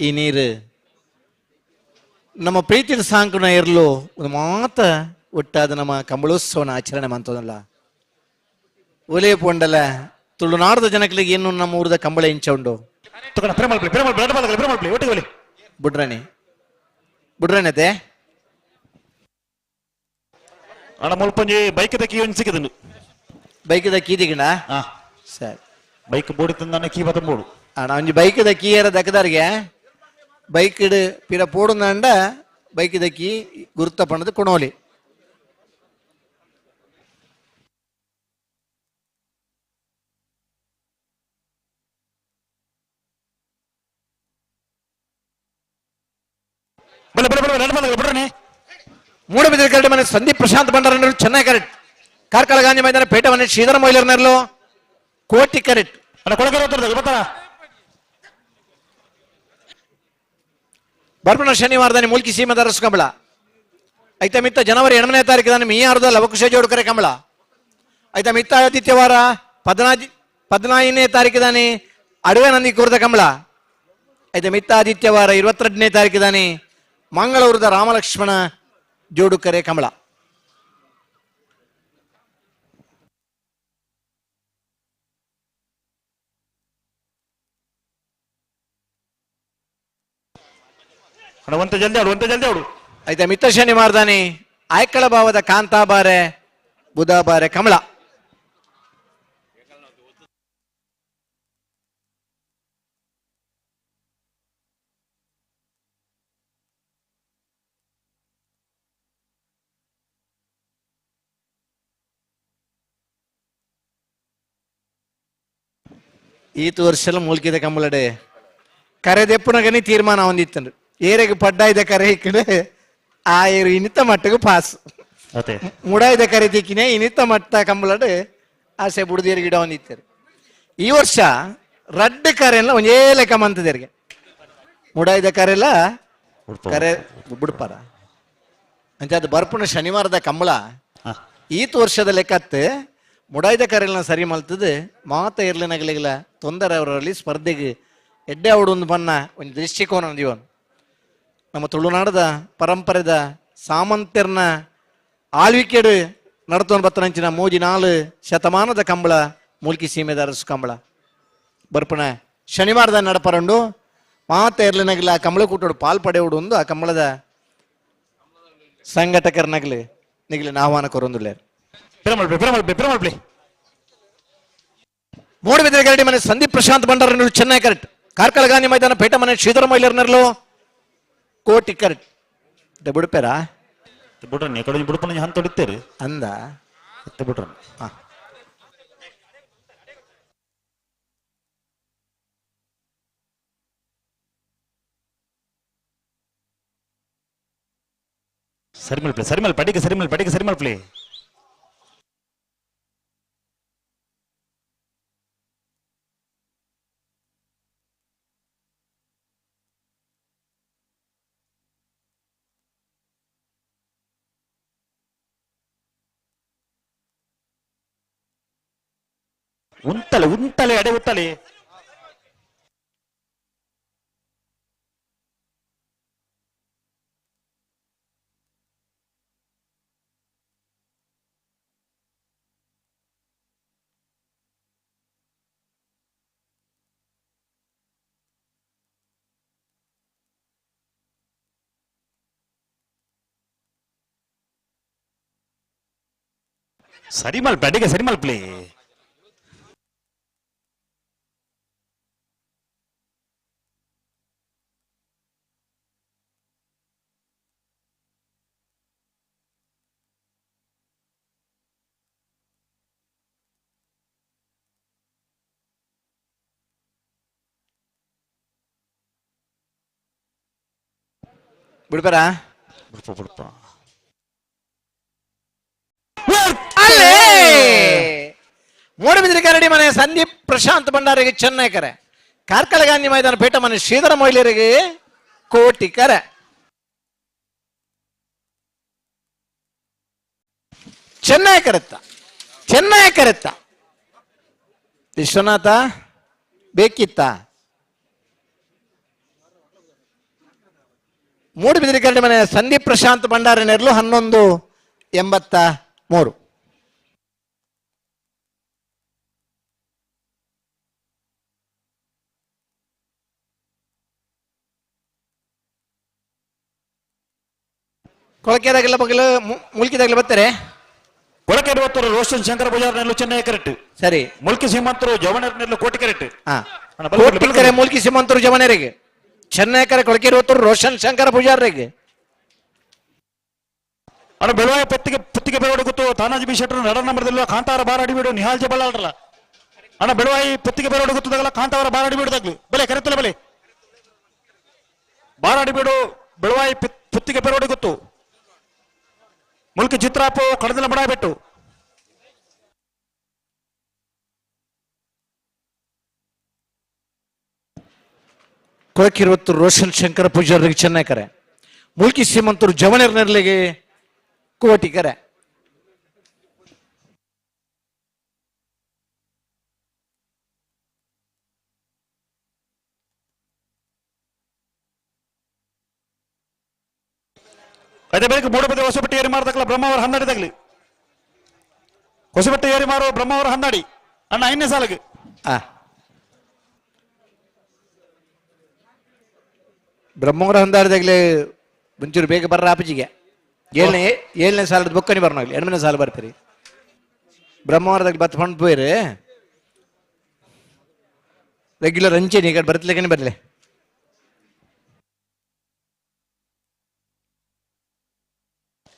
ಈ ನೀರು ನಮ್ಮ ಪ್ರೀತಿಯ ಸಾಂಕುನ ಇರಲು ಒಂದು ಮಾತ ಒಟ್ಟಾದ ನಮ್ಮ ಕಂಬಳೋತ್ಸವನ ಆಚರಣೆ ಮಾಡ್ತದಲ್ಲ. ಒಲೆ ಪೊಂಡಲ ತುಳುನಾಡದ ಜನಗಳಿಗೆ ಏನು ನಮ್ಮ ಊರದ ಕಂಬಳ ಇಂಚ ಉಂಡು. ಬುಡ್ರಾಣಿ ಬುಡ್ರಾಣಿ ಅದೇ ಅಣ್ಣ ಮುಲ್ಪಂಜಿ ಬೈಕ್ ದಕ್ಕಿ ಒಂಜಿ ಸಿಕ್ಕಿದನು. ಬೈಕ್ the key ದಿಗಣ? ಸರಿ. ಬೈಕ್ ಬೋಡಿ ತಂದಾನೆ ಕೀ ಬತ್ತ ಬೋಡು. ಅಣ್ಣ ಒಂಜಿ ಬೈಕ್ the key ಏರ ದಕ್ಕದಾರಿಗೆ ಬೈಕ್ ಇಡು ಪಿರ ಪೋಡುಂದಾಂಡ ಬೈಕ್ the key ಗುರುತ ಪಣ್ಣದು ಕೊಣೋಲಿ. ಬಲೆ ಬಲೆ ಬಲೆ ನಡ ಬಲೆ ಬಿಡ್ರನೆ. ಮೂಡಬಿದ್ರೆ ಕರಡಿ ಮನೆ ಸಂದೀಪ್ ಪ್ರಶಾಂತ್ ಭಂಡಾರ ಚೆನ್ನೈ ಕರೆಟ್. ಕಾರ್ಕಳ ಗಾಂಧಿ ಮೈದಾನ ಪೇಟೆ ಮನೆ ಶ್ರೀಧರ ಮೊಯ್ಲರ್ ನೆರಳು ಕೋಟಿ ಕರೆಟ್. ಅಣ್ಣ ಕೊಳಕೆರೆ ಹೊತ್ತರದಾಗ ಬರ್ತಾರ. ಬರ್ಪಣ ಶನಿವಾರದಾನಿ ಮೂಲ್ಕಿ ಸೀಮೆದ ಅರಸು ಕಂಬಳ. ಐತ ಮಿತ್ತ ಜನವರಿ 8ನೇ ತಾರೀಕು ದಾನಿ ಮೀಯಾರದ ಲವಕುಶ ಜೋಡುಕರೆ ಕಂಬಳ. ಐತ ಮಿತ್ತ ಆದಿತ್ಯವಾರ 14ನೇ ತಾರೀಕು ದಾನಿ ಅಡವೆ ನಂದಿ ಕೂರ್ದ ಕಂಬಳ. ಐತ ಮಿತ್ತ ಆದಿತ್ಯವಾರ 22ನೇ ತಾರೀಕು ದಾನಿ ಮಂಗಳೂರದ ರಾಮಲಕ್ಷ್ಮಣ ಜೋಡುಕರೆ ಕಂಬಳ. ಅಣ್ಣ ಒಂತ ಜಲ್ದಿ ಆಡು, ಒಂತ ಜಲ್ದಿ ಆಡು. ಆಯ್ತಾ ಮಿತ್ತ ಶನಿವಾರದಾನಿ ಆಯ್ಕಳ ಭಾವದ ಕಾಂತಾಬಾರೆ ಬುಧಾಬಾರೆ ಕಮಲ. ಈತ ವರ್ಷಲ ಮೂಲ್ಕಿದ ಕಂಬಳಡೆ ಕರೆದೆಪ್ಪುನಗನಿ ತೀರ್ಮಾನ ಹೊಂದಿತ್ತಂడ్ರು. ಏರೆಗೆ ಪಡ್ಡಾಯ್ದ ಕರೆ ಈ ಕಡೆ ಆ ಏರು ಇನಿತ ಮಟ್ಟకు ಪಾಸ್. ಮುಡಾಯ್ದ ಕರೆ ತಿಕ್ಕಿನೇ ಇನಿತ ಮಟ್ಟ ಕಂಬಳಡೆ ಆಸೆ ಬುಡದೇರು ಗಿಡ ಹೊಂದಿತ್ತಾರೆ. ಈ ವರ್ಷ ರಡ್ಡು ಕರೆ ಎಲ್ಲ ಒಂದೇ ಲೆಕ್ಕ ಮಂತದೇರಿಗೆ ಮುಡಾಯ್ದ ಕರೆಲ್ಲ ಕರೆ ಬಿಡ್ಪಾರ ಅಂತ ಅದು ಬರ್ಪುಣ ಶನಿವಾರದ ಕಂಬಳ ಈತ ವರ್ಷದ ಲೆಕ್ಕತ್ತು ಮುಡಾಯ್ದ ಕರೆಲ್ಲ ಸರಿ ಮಲ್ತದೆ ಮಾತ ಇರ್ಲಿನಗಲಿಲ್ಲ ತೊಂದರೆ ಅವರಲ್ಲಿ ಸ್ಪರ್ಧೆಗೆ ಎಡ್ಡೆ ಅವಡು ಒಂದು ಬಣ್ಣ ಒಂದು ದೃಷ್ಟಿಕೋನ ಇವನು ನಮ್ಮ ತುಳುನಾಡದ ಪರಂಪರೆದ ಸಾಮಂತ್ಯರ್ನ ಆಳ್ವಿಕೆಡು ನಡತೋನ್ ಬತ್ತನಂಚಿನ ಮೂಜಿ ನಾಲು ಶತಮಾನದ ಕಂಬಳ ಮೂಲ್ಕಿ ಸೀಮೆದ ಅರಸು ಕಂಬಳ ಬರ್ಪಣ ಶನಿವಾರದ ನಡಪರಂಡು ಮಾತ ಇರ್ಲಿನಗಲ ಆ ಕಂಬಳ ಕೂಟೋಡು ಪಾಲ್ ಪಡೆಯೋಡು ಒಂದು ಆ ಕಂಬಳದ ಸಂಘಟಕರ್ನಗಲಿ ನಿಗಲಿ ಆಹ್ವಾನ ಕೊರೊಂದುಳ್ಳೆ. ಮೂಡಬಿದ್ರೆ ಗರಡಿ ಮನೆ ಸಂದೀಪ್ ಪ್ರಶಾಂತ್ ಭಂಡಾರ ಚೆನ್ನೈ ಕರೆಕ್ಟ್. ಕಾರ್ಕಳ ಗಾಂಧಿ ಮೈದಾನ ಪೇಟ ಮನೆ ಶ್ರೀಧರ ಮೈಲರ್ ನೆರಳು ಕೋಟಿ ಕರೆಕ್ಟ್. ಬಿಡ್ಪೇರಾ ಬಿಡ್ರನಿ ಕಡೆ ಬಿಡ್ಪನ ಹಂತ ಹೊಡಿತೇರಿ ಅಂದ ಬಿಡ್ರನಿ. ಸರಿ ಮಲ್ಪ್ಲೆ ಸರಿ ಮಲ್ಪ ಅಡಿಗೆ ಸರಿ ಮಲ್ಪ ಅಡಿಗೆ ಸರಿ ಮಲ್ಪ್ಲೆ. ಉಂತಲೆ ಉಂತಲೆ ಅಡೆ ಉತ್ತಲೆ. ಸರಿ ಮಲ್ಪ ಅಡಿಗೆ ಸರಿ ಮಲ್ಪ್ಲೆ. ಬಿಡ್ಬಾರ ಬಿಡ್ಪ ಬಿಡ್ಪ. ಅಲ್ಲೇ ಮೂಡಬಿದ್ರಿ ಕರಡಿ ಮನೆ ಸಂದೀಪ್ ಪ್ರಶಾಂತ್ ಭಂಡಾರಿಗೆ ಚೆನ್ನೈ ಕರೆ, ಕಾರ್ಕಳ ಗಾಂಧಿ ಮೈದಾನ ಪೇಟ ಮನೆ ಶ್ರೀಧರ ಮೊಯ್ಲಿಯರಿಗೆ ಕೋಟಿ ಕರೆ. ಚೆನ್ನೈ ಕರೆತ್ತ ಚೆನ್ನೈ ಕರೆತ್ತ ವಿಶ್ವನಾಥ ಬೇಕಿತ್ತ. ಮೂಡಬಿದ್ರಿ ಕರಡಿ ಮನೆ ಸಂದೀಪ್ ಪ್ರಶಾಂತ್ ಭಂಡಾರಿ ನೆರಳು 11:83. ಕೊಳಕೆದಾಗೆಲ್ಲ ಬಗಲು ಮುಲ್ಕಿದಾಗಲ ಬರ್ತಾರೆ. ಕೊಳಕೆ ಇರುವತ್ತರು ರೋಷನ್ ಶಂಕರ ಪೂಜಾರ್ ನೆಲ್ಲು ಚೆನ್ನೈ ಕರೆಕ್ಟ್. ಸರಿ. ಮುಲ್ಕಿ ಸೀಮಂತರು ಜವನರ್ ನೆಲ್ಲು ಕೋಟಿ ಕರೆಕ್ಟ್. ಕೋಟಿ ಕರೆ ಮುಲ್ಕಿ ಸೀಮಂತರು ಜವನರಿಗೆ, ಚೆನ್ನೈ ಕರೆ ಕೊಳಕೆ ಇರುವತ್ತರು ರೋಷನ್ ಶಂಕರ ಪೂಜಾರಿಗೆ. ಅಣ್ಣ ಬೆಳವಾಯ ಪತ್ತಿಗೆ ಪುತ್ತಿಗೆ ಬೆಳವಡು ಗೊತ್ತು ತಾನಾಜಿ ಬಿ ಶೆಟ್ಟರ್ ನಡ ನಂಬರ್ದಲ್ಲ ಕಾಂತಾರ ಬಾರಾಡಿ ಬಿಡು ನಿಹಾಲ್ ಜಬಳ್ಳಾರಲ್ಲ. ಅಣ್ಣ ಬೆಳವಾಯಿ ಪತ್ತಿಗೆ ಬೆಳವಡು ಗೊತ್ತದಾಗಲ್ಲ ಕಾಂತಾರ ಬಾರಾಡಿ ಬಿಡುದಾಗ್ಲಿ ಬೆಲೆ ಕರೆತಲ್ಲ ಬೆಲೆ ಬಾರಾಡಿ ಬಿಡು ಬೆಳವಾಯಿ ಪುತ್ತಿಗೆ ಬೆಳವಡು ಗೊತ್ತು ಮುಲ್ಕಿ ಚಿತ್ರಾಪು ಕಡದಲ ಬಡ ಬಿಟ್ಟು. ಕೊಳಕಿರುವತ್ತು ರೋಷನ್ ಶಂಕರ ಪೂಜಾರಿಗೆ ಚೆನ್ನೈ ಕರೆ, ಮುಲ್ಕಿ ಸೀಮಂತರು ಜವನರ್ ನೆರಳಿಗೆ ಕೋಟಿ ಕರೆ. ಅದೇ ಬೆಳಗ್ಗೆ ಮೂಡಬದಿ ಹೊಸಬಟ್ಟೆ ಏರಿ ಮಾರದಕ್ಕಲ್ಲ ಬ್ರಹ್ಮಾವರ ಹನ್ನಾಡಿದಾಗ್ಲಿ ಹೊಸಬಟ್ಟೆ ಏರಿ ಮಾರೋ ಬ್ರಹ್ಮಾವರ ಹನ್ನಾಡಿ ಅಣ್ಣ ಐದನೇ ಸಾಲಿಗೆ. ಬ್ರಹ್ಮವರ ಹಂದಾಡ್ದಾಗ್ಲೇ ಒಂಚೂರು ಬೇಗ ಬರ್ರ ಆಪಜಿಗೆ. ಏಳನೇ ಸಾಲದ ಬೊಕ್ಕನಿ ಬರ್ನಾಗ್ಲಿ ಎಣ್ಮನೇ ಸಾಲ ಬರ್ತೀರಿ. ಬ್ರಹ್ಮವರದಾಗ ಬತ್ ಫಂಡ್ ಪೋಯ್ರಿ ರೆಗ್ಯುಲರ್ ಅಂಚೇನಿ ಈ ಕಡೆ ಬರ್ತಿಲೇಕನೆ ಬರಲಿ.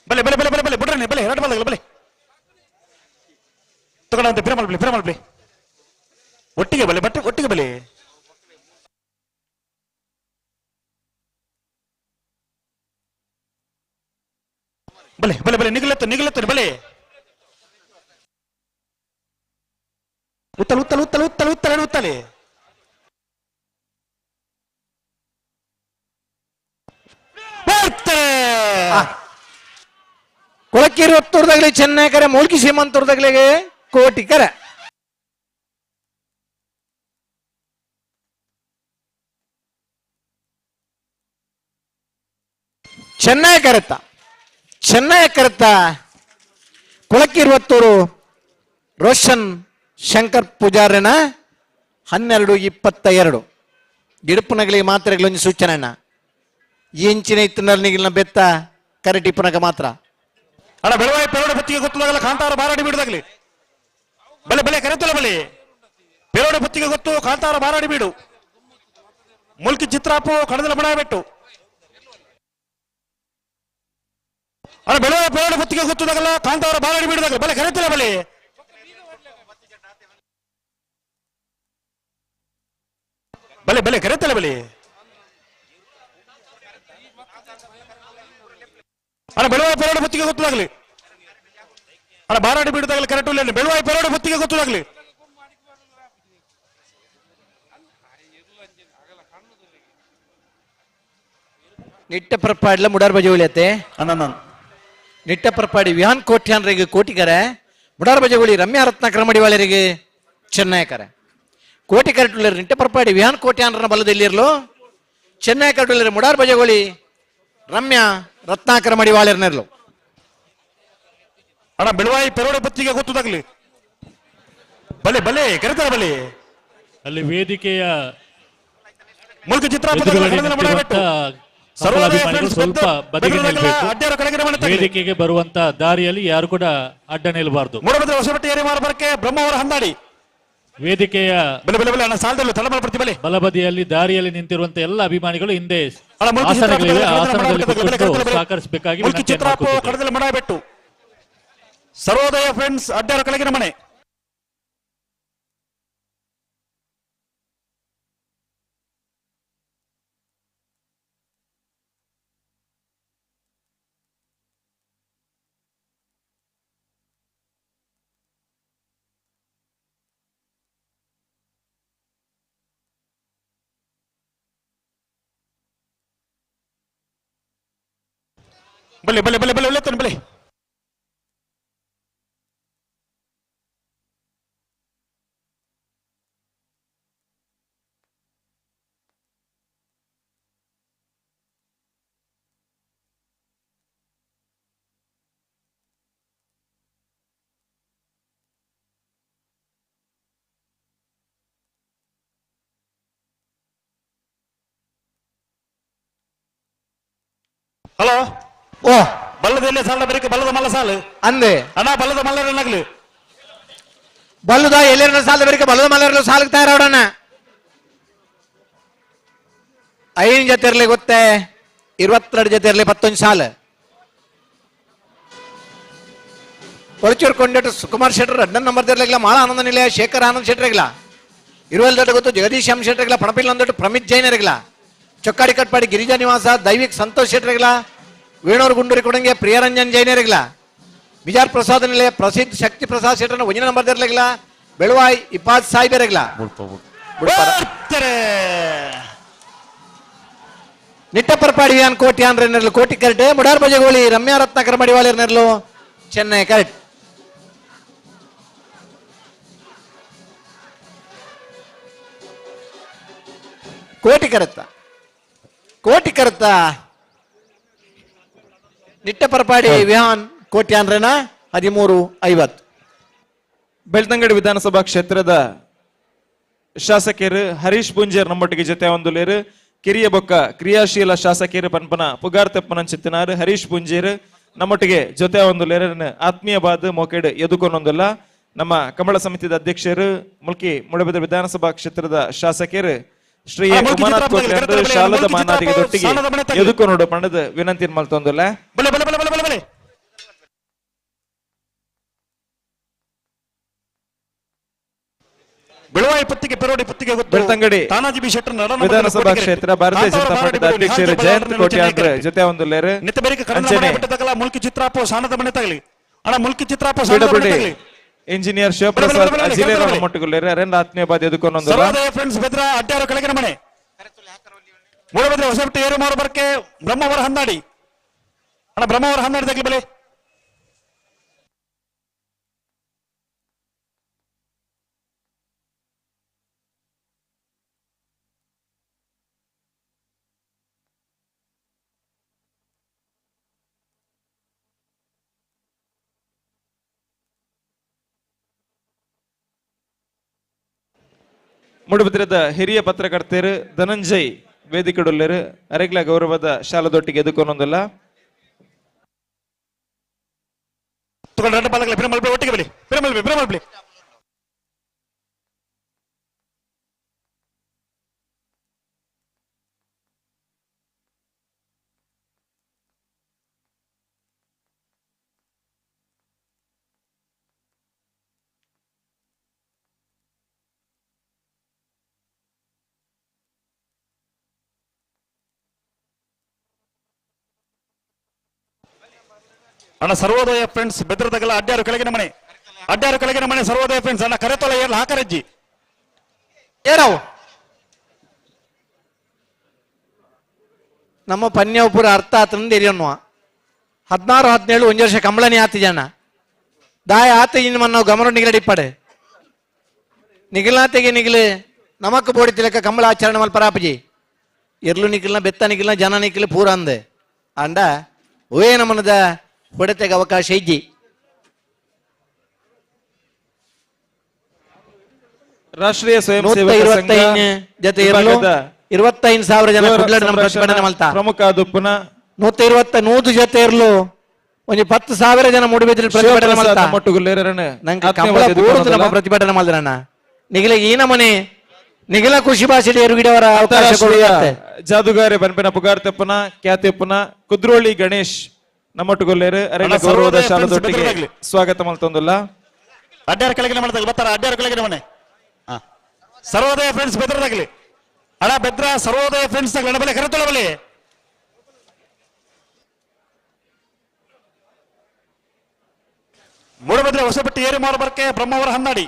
ಬಲೆ ಬಲೆ ಬಲೆ ಬಲೆ ಬಲೆ ಬಿಡ್ರನೆ ಬಲೆ ಎರಡು ಬಲೆ ಬಲೆ ತಗೊಂಡಂತೆ ಬಿರಮಲ್ ಬಲೆ ಬಿರಮಲ್ ಬಲೆ ಒಟ್ಟಿಗೆ ಬಲೆ ಬಟ್ಟೆ ಒಟ್ಟಿಗೆ ಬಲೆ. ಬಲೆ ಬಲೆ ಬಲೆ ನಿಗಲತ್ತು ನಿಗಲತ್ತು ಬಲೆ ಉತ್ತಲ ಉತ್ತಲ ಉತ್ತಲ ಉತ್ತಲ ಉತ್ತಲ ಉತ್ತಲೆ. ಕೊಳಕೇರಿ ಒತ್ತೂರ್ದಾಗ್ಲಿ ಚೆನ್ನೈ ಕರೆ, ಮೂಲ್ಕಿ ಸೀಮಂತೂರ್ದಾಗ್ಲಿಗೆ ಕೋಟಿ ಕರೆ. ಚೆನ್ನೈ ಕರೆತ್ತ ಚೆನ್ನೈ ಕರೆತ್ತ ಕೊಳಕಿರುವತ್ತೂರು ರೋಷನ್ ಶಂಕರ್ ಪೂಜಾರನ 12:22. ಗಿಡಪುನಗಲಿ ಮಾತ್ರೆಗಳೊಂದು ಸೂಚನೆ ಎಂಚಿನ ಇತ್ತಿನ ಬೆತ್ತ ಕರೆಟಿಪ್ಪನಗ ಮಾತ್ರ. ಅಣ್ಣ ಬೆಳವಾಯಿ ಪೆರೋಡ ಬತ್ತಿಗೆ ಗೊತ್ತದಾಗಲ್ಲ ಕಾಂತಾರ ಬಾರಾಡಿ ಬೀಡುದಾಗ್ಲಿ ಬಲೆ ಬಲೆ ಕರೆತಲ್ಲ ಬಲೆ ಪೆರೋಡ ಬತ್ತಿಗೆ ಗೊತ್ತು ಕಾಂತಾರ ಬಾರಾಡಿ ಬೀಡು ಮುಲ್ಕಿ ಚಿತ್ರಾಪು ಕಡದಲ ಬಣ ಬಿಟ್ಟು. ಅಣ್ಣ ಬೆಳವಾಯಿ ಪೆರೋಡ ಬತ್ತಿಗೆ ಗೊತ್ತದಾಗಲ್ಲ ಕಾಂತಾರ ಬಾರಾಡಿ ಬೀಡುದಾಗಲಿ ಬಲೆ ಕರೆತಲ್ಲ ಬಲೆ ಬಲೆ ಬಲೆ ಕರೆತಲ್ಲ ಬಲೆ. ಅಣ್ಣ ಬೆಳವಾಯಿ ಪೆರೋಡು ಬುತ್ತಿಗೆ ಗೊತ್ತಾಗ್ಲಿ. ಅಣ್ಣ ಬಾರಾಡಿ ಬೀಡದಾಗಲಿ ಕರೆಕ್ಟ್ ಇಲ್ಲ. ಬೆಳವಾಯಿ ಪೆರೋಡು ಬುತ್ತಿಗೆ ಗೊತ್ತಾಗ್ಲಿ. ನಿಟ್ಟ ಪ್ರಪಾಡ್ಲ ಮುಡಾರ್ ಬಜೆ ಅಣ್ಣ ನಿಟ್ಟ ಪ್ರಪಾಡಿ ವಿಹಾನ್ ಕೋಟ್ಯಾನ್ರಿಗೆ ಕೋಟಿಗರೆ, ಮುಡಾರ್ ಬಜಗುಳಿ ರಮ್ಯಾ ರತ್ನಾಕರ ಮಡಿವಾಳರಿಗೆ ಚೆನ್ನೈಕರೆ. ಕೋಟಿ ಕರೆಟುಳ್ಳರು ನಿಟ್ಟ ಪ್ರಪಾಡಿ ವಿಹಾನ್ ಕೋಟ್ಯಾನ್ರನ ಬಲದಲ್ಲಿರಲು, ಚೆನ್ನೈ ಕರೆಟುಳ್ಳರು ಮುಡಾರ್ ಬಜಗುಳಿ ರಮ್ಯಾ ರತ್ನಾಕರ ಮಡಿವಾಳರ್ನೆರ್ಲು. ಅಣ್ಣ ಬೆಳವಾಯಿ ಪೆರೋಡು ಬುತ್ತಿಗೆ ಗೊತ್ತಾಗ್ಲಿ. ಬಲೆ ಬಲೆ ಕರೀತಾರೆ ಬಲೆ. ಅಲ್ಲಿ ವೇದಿಕೆಯ ಮುಲ್ಕಿ ಚಿತ್ರ ಎದುರುಗಡೆ ನಿಂತಿರುವಂತ ಕಮಲಾಭಿಮಾನಿಗಳು ಸ್ವಲ್ಪ ಬದಿಗೆ ನಿಲ್ಬೇಕು. ವೇದಿಕೆಗೆ ಬರುವಂತ ದಾರಿಯಲ್ಲಿ ಯಾರು ಕೂಡ ಅಡ್ಡ ನಿಲ್ಲಬಾರದು. ಮೂಡಬಿದ್ರೆ ಹೊಸಬಟ್ಟೆ ಏರಿ ಮಾರಬರಕ್ಕೆ ಬ್ರಹ್ಮವರ ಹಂದಾಡಿ. ವೇದಿಕೆಯ ಬಲೆ ಬಲೆ ಬಲೆ ಅಣ್ಣ ಸಾಲದಲ್ಲೂ ತಳಮಳ ಪ್ರತಿ ಬಲೆ. ಬಲಬದಿಯಲ್ಲಿ ದಾರಿಯಲ್ಲಿ ನಿಂತಿರುವಂತ ಎಲ್ಲ ಅಭಿಮಾನಿಗಳು ಹಿಂದೆ ಅಣ್ಣ, ಮುಲ್ಕಿ ಆಸನಗಳಿವೆ, ಚಿತ್ರಾಪು ಆಸನದಲ್ಲಿ ಕಡಲ ಕೂತ್ಕೊಂಡು ಬಲೆ. ಸಹಕರಿಸಬೇಕಾಗಿ ಮುಲ್ಕಿ ವಿನಂತಿಯನ್ನು ಚಿತ್ರಾಪು ಮಾಡ್ಕೊತಿದ್ದೇವೆ. ಕಡದಲ್ಲಿ ಮಡಬೆಟ್ಟು. ಸರ್ವೋದಯ ಫ್ರೆಂಡ್ಸ್ ಅಡ್ಡಾರ ಕೆಳಗಿನ ಮನೆ. ಬಲೆ ಬಲೆ ಬಲೆ ಬಲೆ ಒಳ್ಳೆ ಬಲೆ. ಹಲೋ ಓ ಬಲ್ಲದಲ್ಲಿ ಸಾಲ ಬರೀಕೆ ಬಲ್ಲದ ಮಲ್ಲ ಸಾಲು ಅಂದೆ ಅಣ್ಣ ಬಲ್ಲದ ಮಲ್ಲರನ್ನಾಗ್ಲಿ. ಬಲ್ಲದ ಎಲ್ಲರ ಸಾಲ ಬರೀಕೆ ಬಲ್ಲದ ಮಲ್ಲರಲ್ಲ ಸಾಲಕ್ಕೆ ತಯಾರಾವಡಣ್ಣ. 5 ಜೊತೆ ಇರ್ಲಿ ಗೊತ್ತೇ, 22 ಜೊತೆ ಇರ್ಲಿ 11 ಸಾಲು. ಕೊಳಚೂರು ಕೊಂಡೇಟು ಸುಕುಮಾರ್ ಶೆಟ್ಟರ್ 2 ನಂಬರ್ ಇರ್ಲಿಲ್ಲ. ಮಾಳ ಆನಂದ ನಿಲಯ ಶೇಖರ್ ಆನಂದ್ ಶೆಟ್ಟರ್ಗಿಲ್ಲ. ಇರುವಲ್ ದೊಡ್ಡ ಗೊತ್ತು ಜಗದೀಶ್ ಎಂ ಶೆಟ್ಟರ್ಗಿಲ್ಲ. ಪಣಪಿಲ್ ಒಂದೊಟ್ಟು ಪ್ರಮಿತ್ ಜೈನರಿಗಿಲ್ಲ. ಚೊಕ್ಕಾಡಿ ಕಟ್ಪಾಡಿ ಗಿರಿಜಾ ನಿವಾಸ ದೈವಿಕ್ ಸಂತೋಷ್ ಶೆಟ್ಟರ್ಗಿಲ್ಲ. ವೇಣೂರು ಗುಂಡೂರಿ ಕೊಡಂಗೆ ಪ್ರಿಯರಂಜನ್ ಜೈನರಿಗಿಲ್ಲ. ಬಿಜಾರ್ ಪ್ರಸಾದ್ ನಿಲಯ ಪ್ರಸಿದ್ಧ ಶಕ್ತಿ ಪ್ರಸಾದ್ ಶೆಟ್ಟರ್ನ 1 ನಂಬರ್ ಇರ್ಲಿಲ್ಲ. ಬೆಳುವಾಯ್ ಇಪಾದ್ ಸಾಯ್ಬೆರಗಿಲ್ಲ. ನಿಟ್ಟಪರ್ಪಾಡಿ ಅನ್ ಕೋಟಿ ಅಂದ್ರೆ ನೆರಳು ಕೋಟಿ ಕರೆಕ್ಟ್. ಮುಡಾರ್ ಬಜಗೋಳಿ ರಮ್ಯಾ ರತ್ನಾಕರ ಮಡಿವಾಳರ್ ನೆರಳು ಚೆನ್ನೈ ಕರೆಕ್ಟ್. ಕೋಟಿ ಕರೆತ್ತ ಕೋಟಿ ಕರೆತ್ತ ನಿಟ್ಟಪರಪಾಡಿ ವಿಹಾನ್ ಕೋಟಿ ಅಂದ್ರೇನ 13:50. ಬೆಳ್ತಂಗಡಿ ವಿಧಾನಸಭಾ ಕ್ಷೇತ್ರದ ಶಾಸಕರು ಹರೀಶ್ ಪೂಂಜೇರ್ ನಮ್ಮೊಟ್ಟಿಗೆ ಜೊತೆ ಒಂದುಲೇರು. ಕಿರಿಯ ಬೊಕ್ಕ ಕ್ರಿಯಾಶೀಲ ಶಾಸಕರು ಪನ್ಪನ ಪುಗಾರ್ ತೆಪ್ಪನಂಚಿತ್ತಿನಾರು ಹರೀಶ್ ಪೂಂಜೇರ್ ನಮ್ಮೊಟ್ಟಿಗೆ ಜೊತೆ ಒಂದುಲೇರನ್ನು ಆತ್ಮೀಯ ಬಾದ್ ಮೋಕೆಡ್ ಎದುಕೊಂಡೊಂದಿಲ್ಲ. ನಮ್ಮ ಕಮಲ ಸಮಿತಿದ ಅಧ್ಯಕ್ಷರು ಮುಲ್ಕಿ ಮುಳಬೆದ ವಿಧಾನಸಭಾ ಕ್ಷೇತ್ರದ ಶಾಸಕರು ಶ್ರೀ ಉಮಾನಾಥ್ ಕೋಟ್ಯಾನ್ ಶಾಲದ ಮಾನಾದಿಗೆ ದೊಟ್ಟಿಗೆ ಎದುಕೊನೋಡು ಪಂಡದ ವಿನಂತಿ ಮಲ್ತೊಂದಿಲ್ಲ. ಬಲೆ ಬಲೆ ಬಲೆ ಬಲೆ ಬಲೆ ಬಲೆ. ಬೆಳವಾಯಿ ಪತ್ತಿಗೆ ಪೆರೋಡಿ ಪತ್ತಿಗೆ ಗೊತ್ತು. ಬೆಳ್ತಂಗಡಿ ತಾನಾಜಿ ಬಿ ಶೆಟ್ಟರ್ ವಿಧಾನಸಭಾ ಕ್ಷೇತ್ರ ಭಾರತೀಯ ಜನತಾ ಪಕ್ಷದ ಅಧ್ಯಕ್ಷರು ಜಯಂತ್ ಕೋಟ್ಯಾನ್ ಜೊತೆ ಒಂದು ಲೇರು. ಅಂಚನೆ ಮುಲ್ಕಿ ಚಿತ್ರಾಪು ಸಾನದ ಮನೆ ತಗಲಿ ಅಣ್ಣ ಮುಲ್ಕಿ ಚಿತ್ರಾಪು ಸಾನದ ಮನೆ ತಗಲಿ. ಇಂಜಿನಿಯರ್ ಶಿವಪ್ರಸಾದ್ ಅಜಿಲೇರ ಮೊಟ್ಟುಗುಲ್ಲೇರು ಅರೆಂದ ಆತ್ಮೀಯ ಬಾಧ್ಯೆ ಎದುಕೊಂಡೊಂದು ಸರ್ವೋದಯ ಫ್ರೆಂಡ್ಸ್ ಬೆದ್ರ ಅಡ್ಡಾರ ಕೆಳಗಿನ ಮನೆ. ಮೂಡಬಿದ್ರೆ ಹೊಸಬೆಟ್ಟು ಏರು ಮಾರು ಬರ್ಕೆ ಬ್ರಹ್ಮವರ ಹಂದಾಡಿ ಅಣ್ಣ ಬ್ರಹ್ಮವರ ಹಂದಾಡಿ ತಗಲಿ ಬಲೆ. ಮೂಡುಬಿದ್ರದ ಹಿರಿಯ ಪತ್ರಕರ್ತರು ಧನಂಜಯ್ ವೇದಿಕೆಡುಲ್ಲೇರು ಅರೆಗ್ಲ ಗೌರವದ ಶಾಲದೊಟ್ಟಿಗೆ ಎದುಕೊಂಡೊಂದಿಲ್ಲ. ಒಟ್ಟಿಗೆ ಬಲಿ ಪ್ರೇಮಲ್ಬಿ ಪ್ರೇಮಲ್ಬಿ. ಅಣ್ಣ ಸರ್ವೋದಯ ಫ್ರೆಂಡ್ಸ್ ಬೆದ್ರದಗಲ ಅಡ್ಡಾರು ಕೆಳಗಿನ ಮನೆ, ಅಡ್ಡಾರು ಕೆಳಗಿನ ಮನೆ ಸರ್ವೋದಯ ಫ್ರೆಂಡ್ಸ್. ಅಣ್ಣ ಕರೆತೊಲ ಏರ್ಲ ಹಾಕರಜ್ಜಿ ಏರಾವು ನಮ್ಮ ಪನ್ಯಪುರ ಅರ್ಥ ಆತಂದು ಎರಿಯನ್ನುವ 16 17 ಒಂಜು ವರ್ಷ ಕಂಬಳನೆ ಆತಿ ಜನ ದಾಯ ಆತ ಇನ್ನು ನಾವು ಗಮನ ನಿಗಲಡಿಪ್ಪಾಡೆ ನಿಗಿಲ್ನಾತೆಗೆ ನಿಗಿಲು ನಮಕ್ ಬೋಡಿ ತಿಲಕ ಕಂಬಳ ಆಚರಣೆ ಮಲ್ಪರಾಪಜಿ ಎರ್ಲು ನಿಖಿಲ್ನ ಬೆತ್ತ ನಿಖಿಲ್ನ ಜನ ನಿಖಿಲ್ ಪೂರ ಅಂದೆ ಅಂಡ ಓಯೇ ನಮನದ ಹೊಡೆತೆಗೆ ಅವಕಾಶ ಇಜ್ಜಿ. ರಾಷ್ಟ್ರೀಯ ಸ್ವಯಂ ಸೇವಕ ಸಂಘ ಜೊತೆ ಇರಲು 25,000 ಜನ ಕುಡ್ಲಡ್ ನಮ್ಮ ಪ್ರತಿಭಟನೆ ಮಲ್ತ ಪ್ರಮುಖ ದುಪ್ಪುನ 120 ಜೊತೆ ಇರಲು ಒಂದು 10,000 ಜನ ಮೂಡುಬಿದ್ರೆ ಪ್ರತಿಭಟನೆ ಮಲ್ತ ನಂಗೆ ಕಂಬಳ ಪೂರ್ತಿ ನಮ್ಮ ಪ್ರತಿಭಟನೆ ಮಾಡಿದ್ರಣ್ಣ. ನಿಗಿಲ ಈ ನಮನೆ ನಿಗಿಲ ಖುಷಿ ಭಾಷೆ ಎರುಗಿಡವರ ಅವಕಾಶ ಕೊಡುತ್ತೆ. ಜಾದುಗಾರೆ ಬನ್ಪಿನ ಪುಗಾರ್ತೆಪ್ಪನ ಖ್ಯಾತಿಯಪ್ಪನ ಕುದ್ರೋಳಿ ಗಣೇಶ್ ನಮ್ಮೊಟ್ಟುಗೊಲ್ಲೇರು ಅರೆನ ಗೌರವದ ಶಾಲದೊಟ್ಟಿಗೆ ಸ್ವಾಗತ ಮಲ್ತೊಂದುಲ್ಲ. ಅಡ್ಡಾರ ಕೆಳಗಿನ ಮನೆ ಬರ್ತಾರ, ಅಡ್ಡಾರ ಕೆಳಗಿನ ಮನೆ ಸರ್ವೋದಯ ಫ್ರೆಂಡ್ಸ್ ಬೆದ್ರದಾಗಲಿ ಅಣ್ಣ, ಬೆದ್ರ ಸರ್ವೋದಯ ಫ್ರೆಂಡ್ಸ್ ಅಣ್ಣ ಬಲೆ ಕರೆತೊಳ ಬಲೆ. ಮೂಡಬದ್ರೆ ಹೊಸಪಟ್ಟಿ ಏರಿ ಮಾರಬರ್ಕೆ ಬ್ರಹ್ಮಾವರ ಹನ್ನಾಡಿ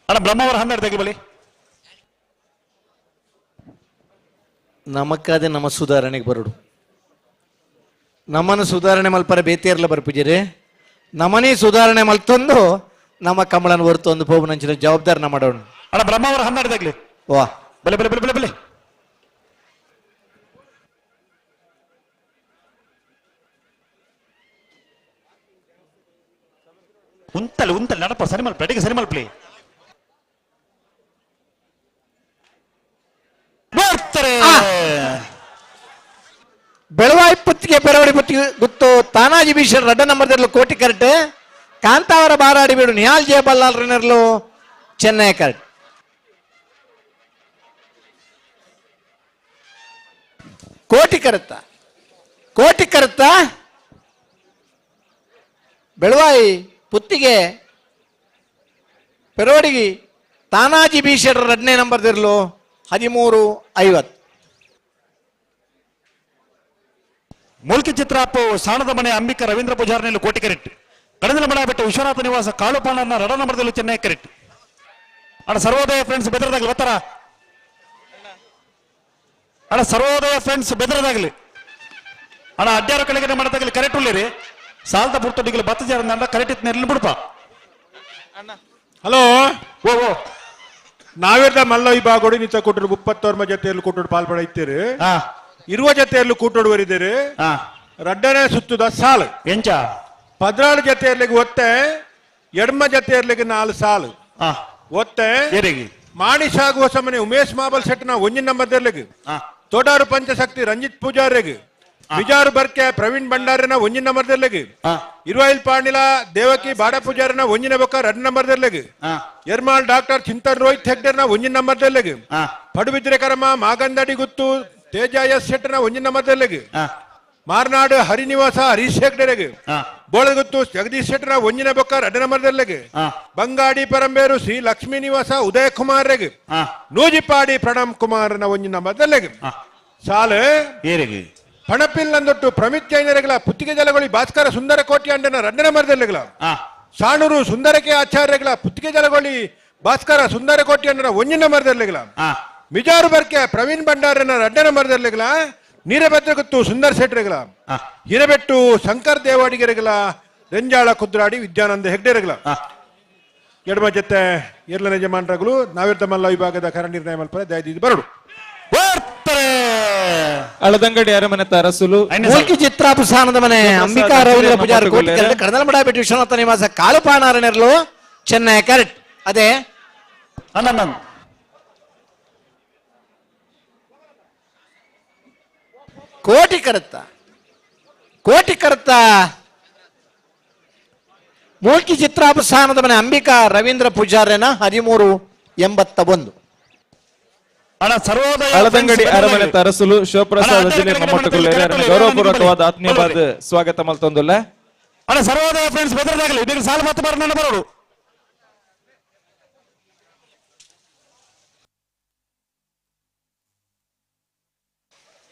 ಅಣ್ಣ, ಬ್ರಹ್ಮಾವರ ಹನ್ನಾಡಿ ತೆಗಿ ಬಲಿ. ನಮಕ್ಕಾದೆ ನಮ್ಮ ಸುಧಾರಣೆಗೆ ಬರೋಡು, ನಮ್ಮನ್ನು ಸುಧಾರಣೆ ಮಲ್ಪರ ಬೇತಿಯರ್ಲ ಬರ್ಪುಜಿರಿ, ನಮ್ಮನೇ ಸುಧಾರಣೆ ಮಲ್ತೊಂದು ನಮ್ಮ ಕಮಲನ ಹೊರತೊಂದು ಪೋಬನಂಚಿನ ಜವಾಬ್ದಾರಿನ ಮಾಡೋಣ. ಅಣ್ಣ ಬ್ರಹ್ಮಾವರ ಹನ್ನಾಡಿ ವಾ ಬಲೆ ಬಲೆ ಬಲೆ ಬಲೆ ಬಲೆ. ಉಂತಲ್ ಉಂತಲ್ ನಡಪ ಸರಿ ಮಲ್ಪ ಅಡಿಗೆ ಸರಿ ಮಲ್ಪಲಿ ಬರ್ತಾರೆ. ಬೆಳವಾಯಿ ಪುತ್ತಿಗೆ ಬೆರವಡಿ ಪುತ್ತಿಗೆ ಗುತ್ತು ತಾನಾಜಿ ಬೀಶರ್ ರಡ್ಡ ನಂಬರ್ದಲ್ಲಿ ಕೋಟಿ ಕರೆಕ್ಟ್, ಕಾಂತಾವರ ಬಾರಾಡಿ ಬೀಡು ನಿಹಾಲ್ ಜಯಬಲ್ಲಾಲ್ರನೆರ್ಲು ಚೆನ್ನೈ ಕರೆಕ್ಟ್. ಕೋಟಿ ಕರೆತ್ತ ಕೋಟಿ ಕರೆತ್ತ ಬೆಳವಾಯಿ ಪುತ್ತಿಗೆ ಪೆರೋಡಿಗೆ ತಾನಾಜಿ ಬೀಶರ್ ರಡ್ನೇ ನಂಬರ್ದಿರ್ಲು 13:50. ಮೂಲ್ಕಿ ಚಿತ್ರಾಪು ಸಾಣದ ಮನೆ ಅಂಬಿಕಾ ರವೀಂದ್ರ ಪೂಜಾರ್ನಲ್ಲಿ ಕೋಟಿ ಕರೆಕ್ಟ್, ಕಡದಲ ಮಣ ಬೆಟ್ಟ ವಿಶ್ವನಾಥ ನಿವಾಸ ಕಾಳುಪಾಣನ ರಡ ನಂಬರ್ದಲ್ಲಿ ಚೆನ್ನೈ ಕರೆಕ್ಟ್. ಅಣ್ಣ ಸರ್ವೋದಯ ಫ್ರೆಂಡ್ಸ್ ಬೆದ್ರದಾಗಲಿ ಬರ್ತಾರ, ಅಣ್ಣ ಸರ್ವೋದಯ ಫ್ರೆಂಡ್ಸ್ ಬೆದ್ರದಾಗಲಿ ಅಣ್ಣ ಅಡ್ಡಾರ ಕೆಳಗಿನ ಮಠದಾಗಲಿ ಕರೆಕ್ಟ್ ಉಳ್ಳೇರಿ ಸಾಲದ ಪುರ್ತೊಟ್ಟಿಗೆ ಬತ್ತ ಜಾರ ಕರೆಕ್ಟ್ ಇತ್ತು ನೆರಳು ಬಿಡಪ್ಪ. ಹಲೋ ಓ ಓ ನಾವೇರ್ದ ಮಲ್ಲ ವಿಭಾಗೋಡಿ ನಿಂತ ಕೊಟ್ಟರು 31 ಜೊತೆಯಲ್ಲಿ ಕೊಟ್ಟರು ಪಾಲ್ಪಡ ಇತ್ತೀರಿ, ಇರುವ ಜೊತೆಯಲ್ಲಿ ಕೂಟೋಡುವರಿದ್ದೀರಿ. ರಡ್ಡನೆ ಸುತ್ತದ ಸಾಲು ಎಂಚ 14 ಜೊತೆಯಲ್ಲಿಗೆ ಒತ್ತೆ, ಎಡಮ ಜೊತೆಯಲ್ಲಿಗೆ 4 ಸಾಲು ಒತ್ತೆ. ಮಾಣಿಸಾಗುವ ಸಮನೆ ಉಮೇಶ್ ಮಾಬಲ್ ಸೆಟ್ನ 1 ನಂಬರ್ದಲ್ಲಿಗೆ, ತೋಡಾರು ಪಂಚಶಕ್ತಿ ರಂಜಿತ್ ಪೂಜಾರಿಗೆ, ಬಿಜಾರು ಬರ್ಕೆ ಪ್ರವೀಣ್ ಭಂಡಾರಿನ 1 ನಂಬರ್ದಲ್ಲಿಗೆ, ಇರುವೈಲ್ ಪಾಂಡಿಲ ದೇವಕಿ ಬಾಡ ಪೂಜಾರಿನ 1 ಬೊಕ್ಕ 2 ನಂಬರ್ದಲ್ಲಿಗೆ, ಎರ್ಮಾಲ್ ಡಾಕ್ಟರ್ ಚಿಂತನ್ ರೋಹಿತ್ ಹೆಗ್ಡೆರ್ನ 1 ನಂಬರ್ದಲ್ಲಿಗೆ, ಪಡುಬಿದ್ರೆ ಕರಮ ಮಾಗಂದಡಿ ಗುತ್ತು ತೇಜ ಎಸ್ ಶೆಟ್ಟನ 1 ನಂಬರ್ದಲ್ಲಿಗೆ, ಮಾರ್ನಾಡು ಹರಿನಿವಾಸ ಹರೀಶ್ ಹೆಗ್ಡೆರೆಗೆ, ಬೋಳಗುತ್ತು ಜಗದೀಶ್ ಶೆಟ್ಟರ 1 ಬೊಕ್ಕ 2 ನಂಬರ್ದಲ್ಲಿಗೆ, ಬಂಗಾಡಿ ಪರಂಬೇರು ಶ್ರೀ ಲಕ್ಷ್ಮೀ ನಿವಾಸ ಉದಯ ಕುಮಾರ್ರೆಗೆ, ನೂಜಿಪಾಡಿ ಪ್ರಣಮ್ ಕುಮಾರ್ನ 1 ನಂಬರ್ದಲ್ಲಿಗೆ ಸಾಲು ಏರಿಗೆ ಪಣಪಿಲ್ ನಂದೊಟ್ಟು ಪ್ರಮಿತ್ ಜೈನರೆಗಳ ಪುತ್ತಿಗೆ ಜಲಗೊಳಿ ಭಾಸ್ಕರ ಸುಂದರ ಕೋಟಿ ಅಂಡನ 2 ನಂಬರ್ದಲ್ಲಿಗಳ, ಸಾಣೂರು ಸುಂದರಕೆ ಆಚಾರ್ಯಗಳ ಪುತ್ತಿಗೆ ಜಲಗೊಳಿ ಭಾಸ್ಕರ ಸುಂದರ ಕೋಟಿ ಅಂಡನ 1 ನಂಬರ್ದಲ್ಲಿಗಳ, ಮಿಜಾರು ಬರ್ಕೆ ಪ್ರವೀಣ್ ಭಂಡಾರನ 2 ನಂಬರ್ದಲ್ಲಿಗಳ, ನೀರಭದ್ರಗುತ್ತು ಸುಂದರ್ ಶೆಟ್ಟರೆಗಳ, ಹಿರಬೆಟ್ಟು ಶಂಕರ್ ದೇವಾಡಿಗೆರೆಗಳ, ರೆಂಜಾಳ ಕುದ್ರಾಡಿ ವಿದ್ಯಾನಂದ ಹೆಗ್ಡೆರೆಗಳ. ಎಡಮ ಜೊತೆ ಎರಡನೇ ಯಜಮಾನರುಗಳು ನಾವಿರ್ತಮಲ್ಲ ವಿಭಾಗದ ಕರ ನಿರ್ಣಯ ಮಲ್ಪರೆ ದಯದೀದಿ ಬರಡು. ಅಳದಂಗಡಿ ಅರಮನೆ ಅರಸುಲು ಮೂಲ್ಕಿ ಚಿತ್ರಾಪು ಸಾನದ ಮನೆ ಅಂಬಿಕಾ ರವೀಂದ್ರ ಪೂಜಾರಿ ಕೋಟಿ ಕರೆಕ್ಟ್, ಕಡದಲಮಡ ಬೆಟ್ಟ ವಿಶ್ವನಾಥ ನಿವಾಸ ಕಾಳುಪಾಣಾರನೆರ್ಲು ಚೆನ್ನೈ ಕರೆಕ್ಟ್. ಅದೇ ಕೋಟಿ ಕರೆತ್ತ ಕೋಟಿ ಕರೆತ್ತ ಮೂಲ್ಕಿ ಚಿತ್ರಾಪಸ್ಥಾನದ ಮನೆ ಅಂಬಿಕಾ ರವೀಂದ್ರ ಪೂಜಾರ್ಯನ 13:81. ಅಳದಂಗಡಿ ಅರಮನೆ ಅರಸುಲು ಶಿವಪ್ರಸಾದ್ ಜಿಲ್ಲೆ ನಮ್ಮೊಟ್ಟುಗೊಲ್ಲೇರು ಗೌರವಪೂರ್ವಕವಾದ ಆತ್ಮೀಯವಾದ ಸ್ವಾಗತ ಮಲ್ತೊಂದುಲ್ಲ. ಅಣ್ಣ ಸರ್ವೋದಯ ಫ್ರೆಂಡ್ಸ್ ಬೆದರದಾಗಲಿ ಇದಕ್ಕೆ ಸಾಲ ಮತ್ತೆ ಬರೋಣ ಬರೋಡು.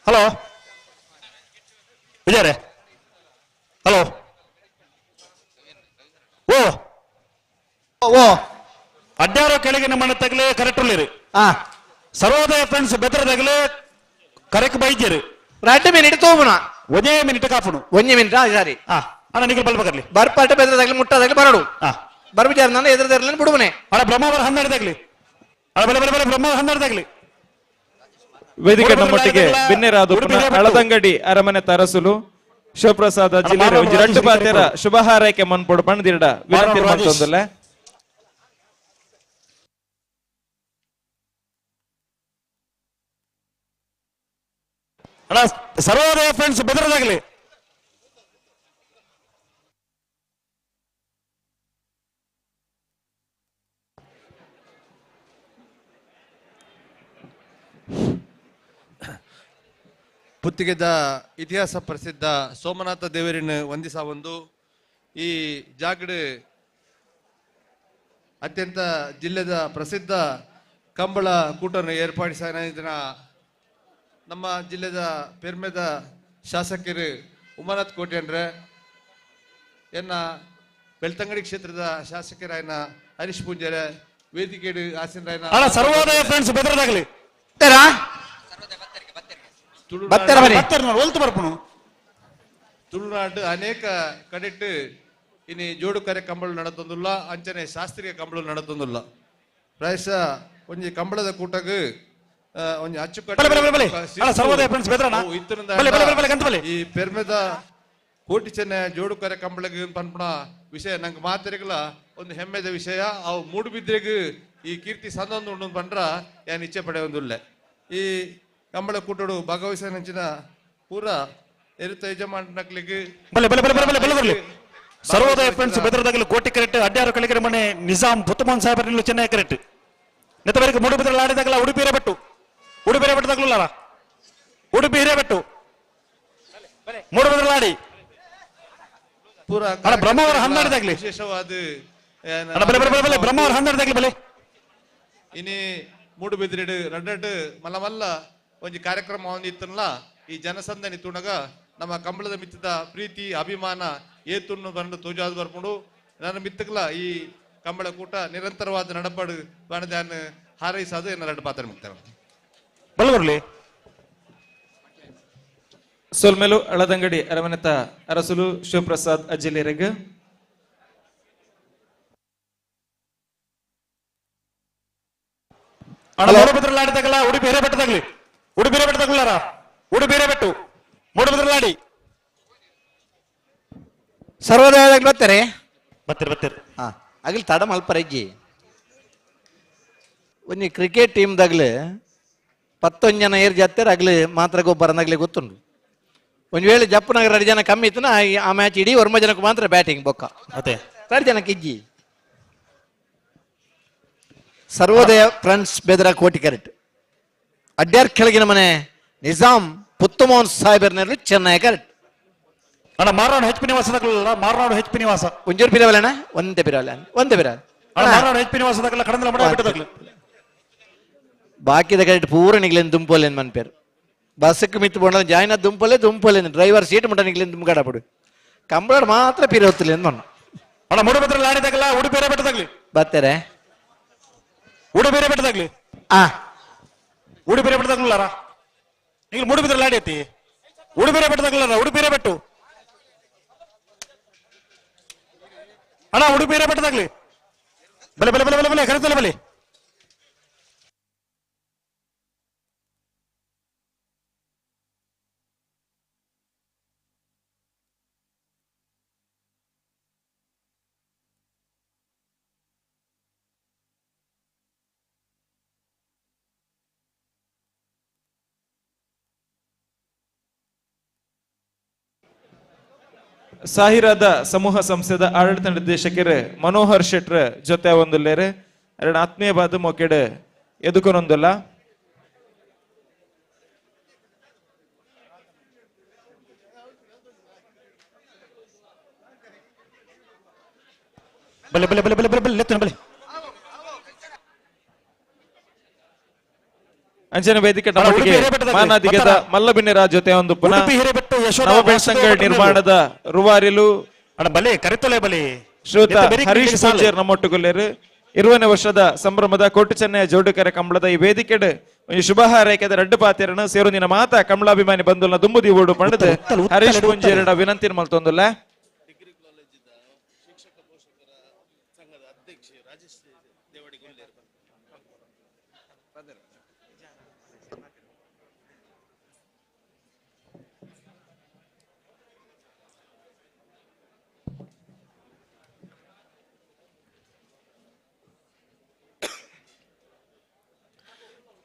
ಹಲೋ ವಿಜಯರೇ ಹಲೋ ಓ ಓ ಅಡ್ಡಾರೋ ಕೆಳಗಿನ ಮನೆ ತಗಲೆ ಕರೆಕ್ಟ್ ಉಳ್ಳಿರಿ. ಸರ್ವೋದಯ ಫ್ರೆಂಡ್ಸ್ ಬೆದರದಾಗಲೇ ಕರೆಕ್ಟ್ ಬೈಜೇರಿ. 2 ಮಿನಿಟ್ ತೋಮುನ. ಒಂದೇ ಮಿನಿಟ್ ಕಾಪುನು. ಒಂಜಿ ಮಿನಿಟ್ ಸರಿ. ಅಣ್ಣ ನಿಗಲ್ ಬಲ್ಬಕರ್ಲಿ. ಬರ್ಪಾಟ ಬೆದರದಾಗ್ಲಿ ಮುಟ್ಟದಾಗ್ಲಿ ಬರಡು. ಬರ್ಬಿಜಾರ ನಾನು ಎದುರದಾಗ್ಲಿ ಬಿಡುವನೆ. ಅಣ್ಣ ಬ್ರಹ್ಮಾವರ 12ದಾಗ್ಲಿ. ಅಣ್ಣ ಬಲೆ ಬಲೆ ಬಲೆ ಬ್ರಹ್ಮಾವರ 12ದಾಗ್ಲಿ. ವೇದಿಕೆ ನಮ್ಮೊಟ್ಟಿಗೆ ಬಿನ್ನೆರಾದ ಹಳದಂಗಡಿ ಅರಮನೆ ತರಸುಲು ಶಿವಪ್ರಸಾದ ಜಿಲ್ಲೆ ರಡ್ಡು ಪಾತೆರ ಶುಭ ಹಾರೈಕೆ ಮನ್ಪೊಡು ಪಣದಿರಡ ವಿನಂತಿ ಮಲ್ತೊಂದುಲ್ಲೆ. ಅಣ್ಣ ಸರ್ವೋದಯ ಫ್ರೆಂಡ್ಸ್ ಬೆದರದಾಗ್ಲಿ. ಪುತ್ತಿಗೆದ ಇತಿಹಾಸ ಪ್ರಸಿದ್ಧ ಸೋಮನಾಥ ದೇವರಿನ ವಂದಿಸ ಒಂದು ಈ ಜಾಗಡೆ ಅತ್ಯಂತ ಜಿಲ್ಲೆದ ಪ್ರಸಿದ್ಧ ಕಂಬಳ ಕೂಟವನ್ನು ಏರ್ಪಡಿಸ ನಮ್ಮ ಜಿಲ್ಲೆದ ಪೆರ್ಮೆದ ಶಾಸಕರು ಉಮಾನಾಥ್ ಕೋಟ್ಯನ್ರೆ, ಎನ್ನ ಬೆಳ್ತಂಗಡಿ ಕ್ಷೇತ್ರದ ಶಾಸಕರಾಯನ ಹರೀಶ್ ಪೂಂಜಾರೆ, ವೇದಿಕೆ ಆಸೀನರಾಯನ ಸರ್ವೋದಯ ಫ್ರೆಂಡ್ಸ್ ಬೆದರದಾಗಲಿ. ತುಳುನಾಡು ಅನೇಕ ಕಡೆಟ್ ಇನಿ ಜೋಡುಕರೆ ಕಂಬಳ ನಡತೊಂದುಲ್ಲ, ಅಂಚನೆ ಶಾಸ್ತ್ರೀಯ ಕಂಬಳ ನಡತೊಂದುಲ್ಲ. ಪ್ರಾಯಶಃ ಒಂಜಿ ಕಂಬಳದ ಕೂಟಗ್ ಒಂಜಿ ಅಚ್ಚುಕಟ್ಟು ಈ ಪೆರ್ಮೆದ ಕೋಟಿ ಚೆನ್ನ ಜೋಡುಕರೆ ಕಂಬಳಗ್ ಪನ್ಪುನ ವಿಷಯ ನಂಗೆ ಮಾತೆರೆಗ್ಲ ಒಂದು ಹೆಮ್ಮೆದ ವಿಷಯ. ಅವು ಮೂಡುಬಿದ್ರೆಗ್ ಈ ಕೀರ್ತಿ ಸಂದೊಂದು ಉಂಡು ಪಂಡ್ರ ಯಾನ್ ಇಚ್ಛೆ ಪಡೆಯೊಂದುಲ್ಲೆ. ಈ ಕಂಬಳ ಕೂಟಡು ಭಾಗವಹಿಸಿನ ಪೂರ ಎರುತ ಯಜಮಾನಕ್ಲಿಗೆ ಸರ್ವೋದಯ ಫ್ರೆಂಡ್ಸ್ ಬೆದರದಾಗಲಿ ಕೋಟಿ ಕರೆಕ್ಟ್ ಅಡ್ಡಾರು ಕಳಿಕರೆ ಮನೆ ನಿಜಾಂ ಪುತ್ತಮೋಹನ್ ಸಾಹೇಬರ ಚೆನ್ನೈ ಕರೆಕ್ಟ್. ನೆತ್ತವರೆಗೆ ಮೂಡುಬಿದ್ರೆ ಆಡಿದಾಗಲ ಉಡುಪಿ ಹಿರೇಬೆಟ್ಟು, ಉಡುಪಿ ಹಿರೇಬೆಟ್ಟದಾಗಲಲ್ಲ, ಉಡುಪಿ ಹಿರೇಬೆಟ್ಟು ಮೂಡುಬಿದ್ರೆ ಆಡಿ ಪೂರ ಬ್ರಹ್ಮಾವರ 12ದಾಗ್ಲಿ. ವಿಶೇಷವಾದ ಬ್ರಹ್ಮಾವರ 12ದಾಗ್ಲಿ ಬಲೆ. ಇನಿ ಮೂಡುಬಿದ್ರಿಡು ರಡ್ಡಡ್ ಮಲ್ಲ ಮಲ್ಲ ಒಂಜಿ ಕಾರ್ಯಕ್ರಮ ಒಂದಿತ್ತಲ್ಲ. ಈ ಜನಸಂದಣಿ ತುಣಗ ನಮ್ಮ ಕಂಬಳದ ಮಿತ್ತದ ಪ್ರೀತಿ ಅಭಿಮಾನ ಏತುನ್ನು ಬಂದು ತೋಜಾದ್ ಬರ್ಕೊಂಡು ನನ್ನ ಮಿತ್ತಕ್ಲ ಈ ಕಂಬಳ ಕೂಟ ನಿರಂತರವಾದ ನಡಪಾಡು ಬಾಣದಾನ ಹಾರೈಸೋದು ಎನ್ನ ಎರಡು ಪಾತ್ರ ಮುಕ್ತಾರೆ. ಬಲ್ಬರ್ಲಿ ಸೊಲ್ಮೆಲು ಅಳದಂಗಡಿ ಅರಮನೆತ ಅರಸುಲು ಶಿವಪ್ರಸಾದ್ ಅಜ್ಜಿಲೇರೆಗ್. ಮೂಡುಬಿದ್ರಲಾಡಿದಾಗಲ್ಲ ಉಡುಪಿ ಹಿರೇಬೆಟ್ಟದಾಗ್ಲಿ, ಉಡುಪಿ ಹಿರೇಬೆಟ್ಟದಾಗ್ಲಾರ, ಉಡುಪಿ ಹಿರೇಬೆಟ್ಟು ಮೂಡುಬಿದ್ರಲಾಡಿ. ಸರ್ವೋದಯ ಬರ್ತಾರೆ ಬರ್ತೀರಿ ಬರ್ತೀರಿ. ಹಾ ಅಗಲಿ ತಡ ಮಲ್ಪರಜ್ಜಿ. ಒಂಜಿ ಕ್ರಿಕೆಟ್ ಟೀಮ್ದಾಗ್ಲಿ 11 ಜನ ಏರ್ ಜಾತ್ರೆ ಅಗ್ಲಿ ಮಾತ್ರ ಗೊಬ್ಬರನಾಗ್ಲಿ ಗೊತ್ತುಂಟು. ಒಂದು ವೇಳೆ ಜಪ್ಪನಾಗ 2 ಜನ ಕಮ್ಮಿ ಇತ್ತು ಆ ಮ್ಯಾಚ್ ಇಡೀ 9 ಜನಕ್ಕೆ ಮಾತ್ರ ಬ್ಯಾಟಿಂಗ್ ಬೊಕ್ಕ. ಅದೇ 2 ಜನಕ್ಕೆ ಇಜ್ಜಿ. ಸರ್ವೋದಯ ಫ್ರೆಂಡ್ಸ್ ಬೆದರ ಕೋಟಿ ಕರೆಕ್ಟ್. ಅಡ್ಯಾರ್ ಕೆಳಗಿನ ಮನೆ ನಿಜಾಂ ಪುತ್ತಮೋಹನ್ ಸಾಹೇಬರ್ನಲ್ಲಿ ಚೆನ್ನೈ ಕರೆಕ್ಟ್. ಅಣ್ಣ ಮಾರನಾಡು ಹೆಚ್ ಪಿ ನಿವಾಸದಾಗಲ್ಲ, ಮಾರನಾಡು ಹೆಚ್ ಪಿ ನಿವಾಸ. ಒಂಜೂರು ಪಿರವಲ್ಲ, ಒಂದೇ ಪಿರವಲ್ಲ, ಒಂದೇ ಪಿರವಲ್ಲ. ಮಾರನಾಡು ಹೆಚ್ ಪಿ ನಿವಾಸದಾಗಲ್ಲ ಕಡಂದಲ ಮಡ ಬಿಟ್ಟದಾಗಲಿ. ಬಾಕಿದ ಕರೆಕ್ಟ್ ಪೂರ ನಿಗ್ಲೇನು ದುಂಪೋಲೇನು ಮನ್ಪೇರು. ಬಸ್ಸಕ್ಕೆ ಮಿತ್ತು ಬೋಂಡ ಜಾಯಿನ ದುಂಪೋಲೆ ದುಂಪೋಲೇನು ಡ್ರೈವರ್ ಸೀಟ್ ಮುಟ್ಟ ನಿಗ್ಲೇನು ದುಂಬಗಾಡಪಡು. ಕಂಬಳಾಡ್ ಮಾತ್ರ ಪಿರ ಹೊತ್ತಿಲ್ಲ ಮಣ್ಣು. ಅಣ್ಣ ಮೂಡುಬಿದ್ರಲ್ಲಿ ಆಡಿದಾಗಲ್ಲ ಉಡುಪಿ ಹಿರೇಬೆಟ್ಟದಾಗ್ಲಿ. ಬರ್ತಾರೆ ಉಡುಪಿ ಹಿರೇಬೆಟ್ಟದಾಗ್ಲಿ. ಉಡುಪಿ ಹಿರೇಬೆಟ್ಟದಾಗ್ಲಾರ ಈಗ ಮೂಡುಬಿದ್ರಲ್ಲಿ ಆಡೈತಿ. ಉಡುಪಿ ಹಿರೇಬೆಟ್ಟದಾಗ್ಲಾರ, ಉಡುಪಿ ಹಿರೇಬೆಟ್ಟು. ಅಣ್ಣ ಉಡುಪಿ ಹಿರೇಬೆಟ್ಟದಾಗ್ಲಿ. ಬಲೆ ಬಲೆ ಬಲೆ ಬಲೆ ಬಲೆ ಕರೆತಲೆ ಬಲೆ. ಸಾಹಿರಾದ ಸಮೂಹ ಸಂಸ್ಥೆದ ಆಡಳಿತ ನಿರ್ದೇಶಕರು ಮನೋಹರ್ ಶೆಟ್ರ ಜೊತೆ ಒಂದುಲ್ಲೇರು ಎರಡು ಆತ್ಮೀಯ ಬಾದು ಮೊಕೆಡ್ ಎದುಕೊನೊಂದುಲ್ಲ. ಬಲೆ ಬಲೆ ಬಲೆ ಬಲೆ ಬಲೆ ಬಲೆ ಲೆತ್ತನ ಬಲೆ. ಅಂಚನೆ ವೇದಿಕೆ ನಮ್ಮೊಟ್ಟಿಗೆ ಮಾನಾದಿಗೆದ ಮಲ್ಲಬಿನ್ನಿರ ಜೊತೆ ಒಂದು ಪುನಃ ನವಬೆಳ್ತಂಗಡಿ ನಿರ್ಮಾಣದ ರೂವಾರಿಲು ಬಲೆ ಕರೆತೊಲೆ ಬಲೆ ಶ್ರೀಯುತ ಹರೀಶ್ ಪೂಜಾರ್ ನಮ್ಮೊಟ್ಟುಗುಲ್ಲೇರು 20ನೇ ವರ್ಷದ ಸಂಭ್ರಮದ ಕೋಟು ಚೆನ್ನಯ ಜೋಡುಕರೆ ಕಂಬಳದ ಈ ವೇದಿಕೆಡ್ ಒಂಜಿ ಶುಭ ಹಾರೈಕೆದ ರಡ್ಡು ಪಾತೆರನು ಸೇರುದಿನ ಮಾತಾ ಕಮಲಾಭಿಮಾನಿ ಬಂಧುಲ್ನ ದುಂಬುದಿ ಓಡು ಪಂಡದು ಹರೀಶ್ ಪೂಂಜೇರಡ ವಿನಂತಿ ಮಲ್ತೊಂದುಲ್ಲ.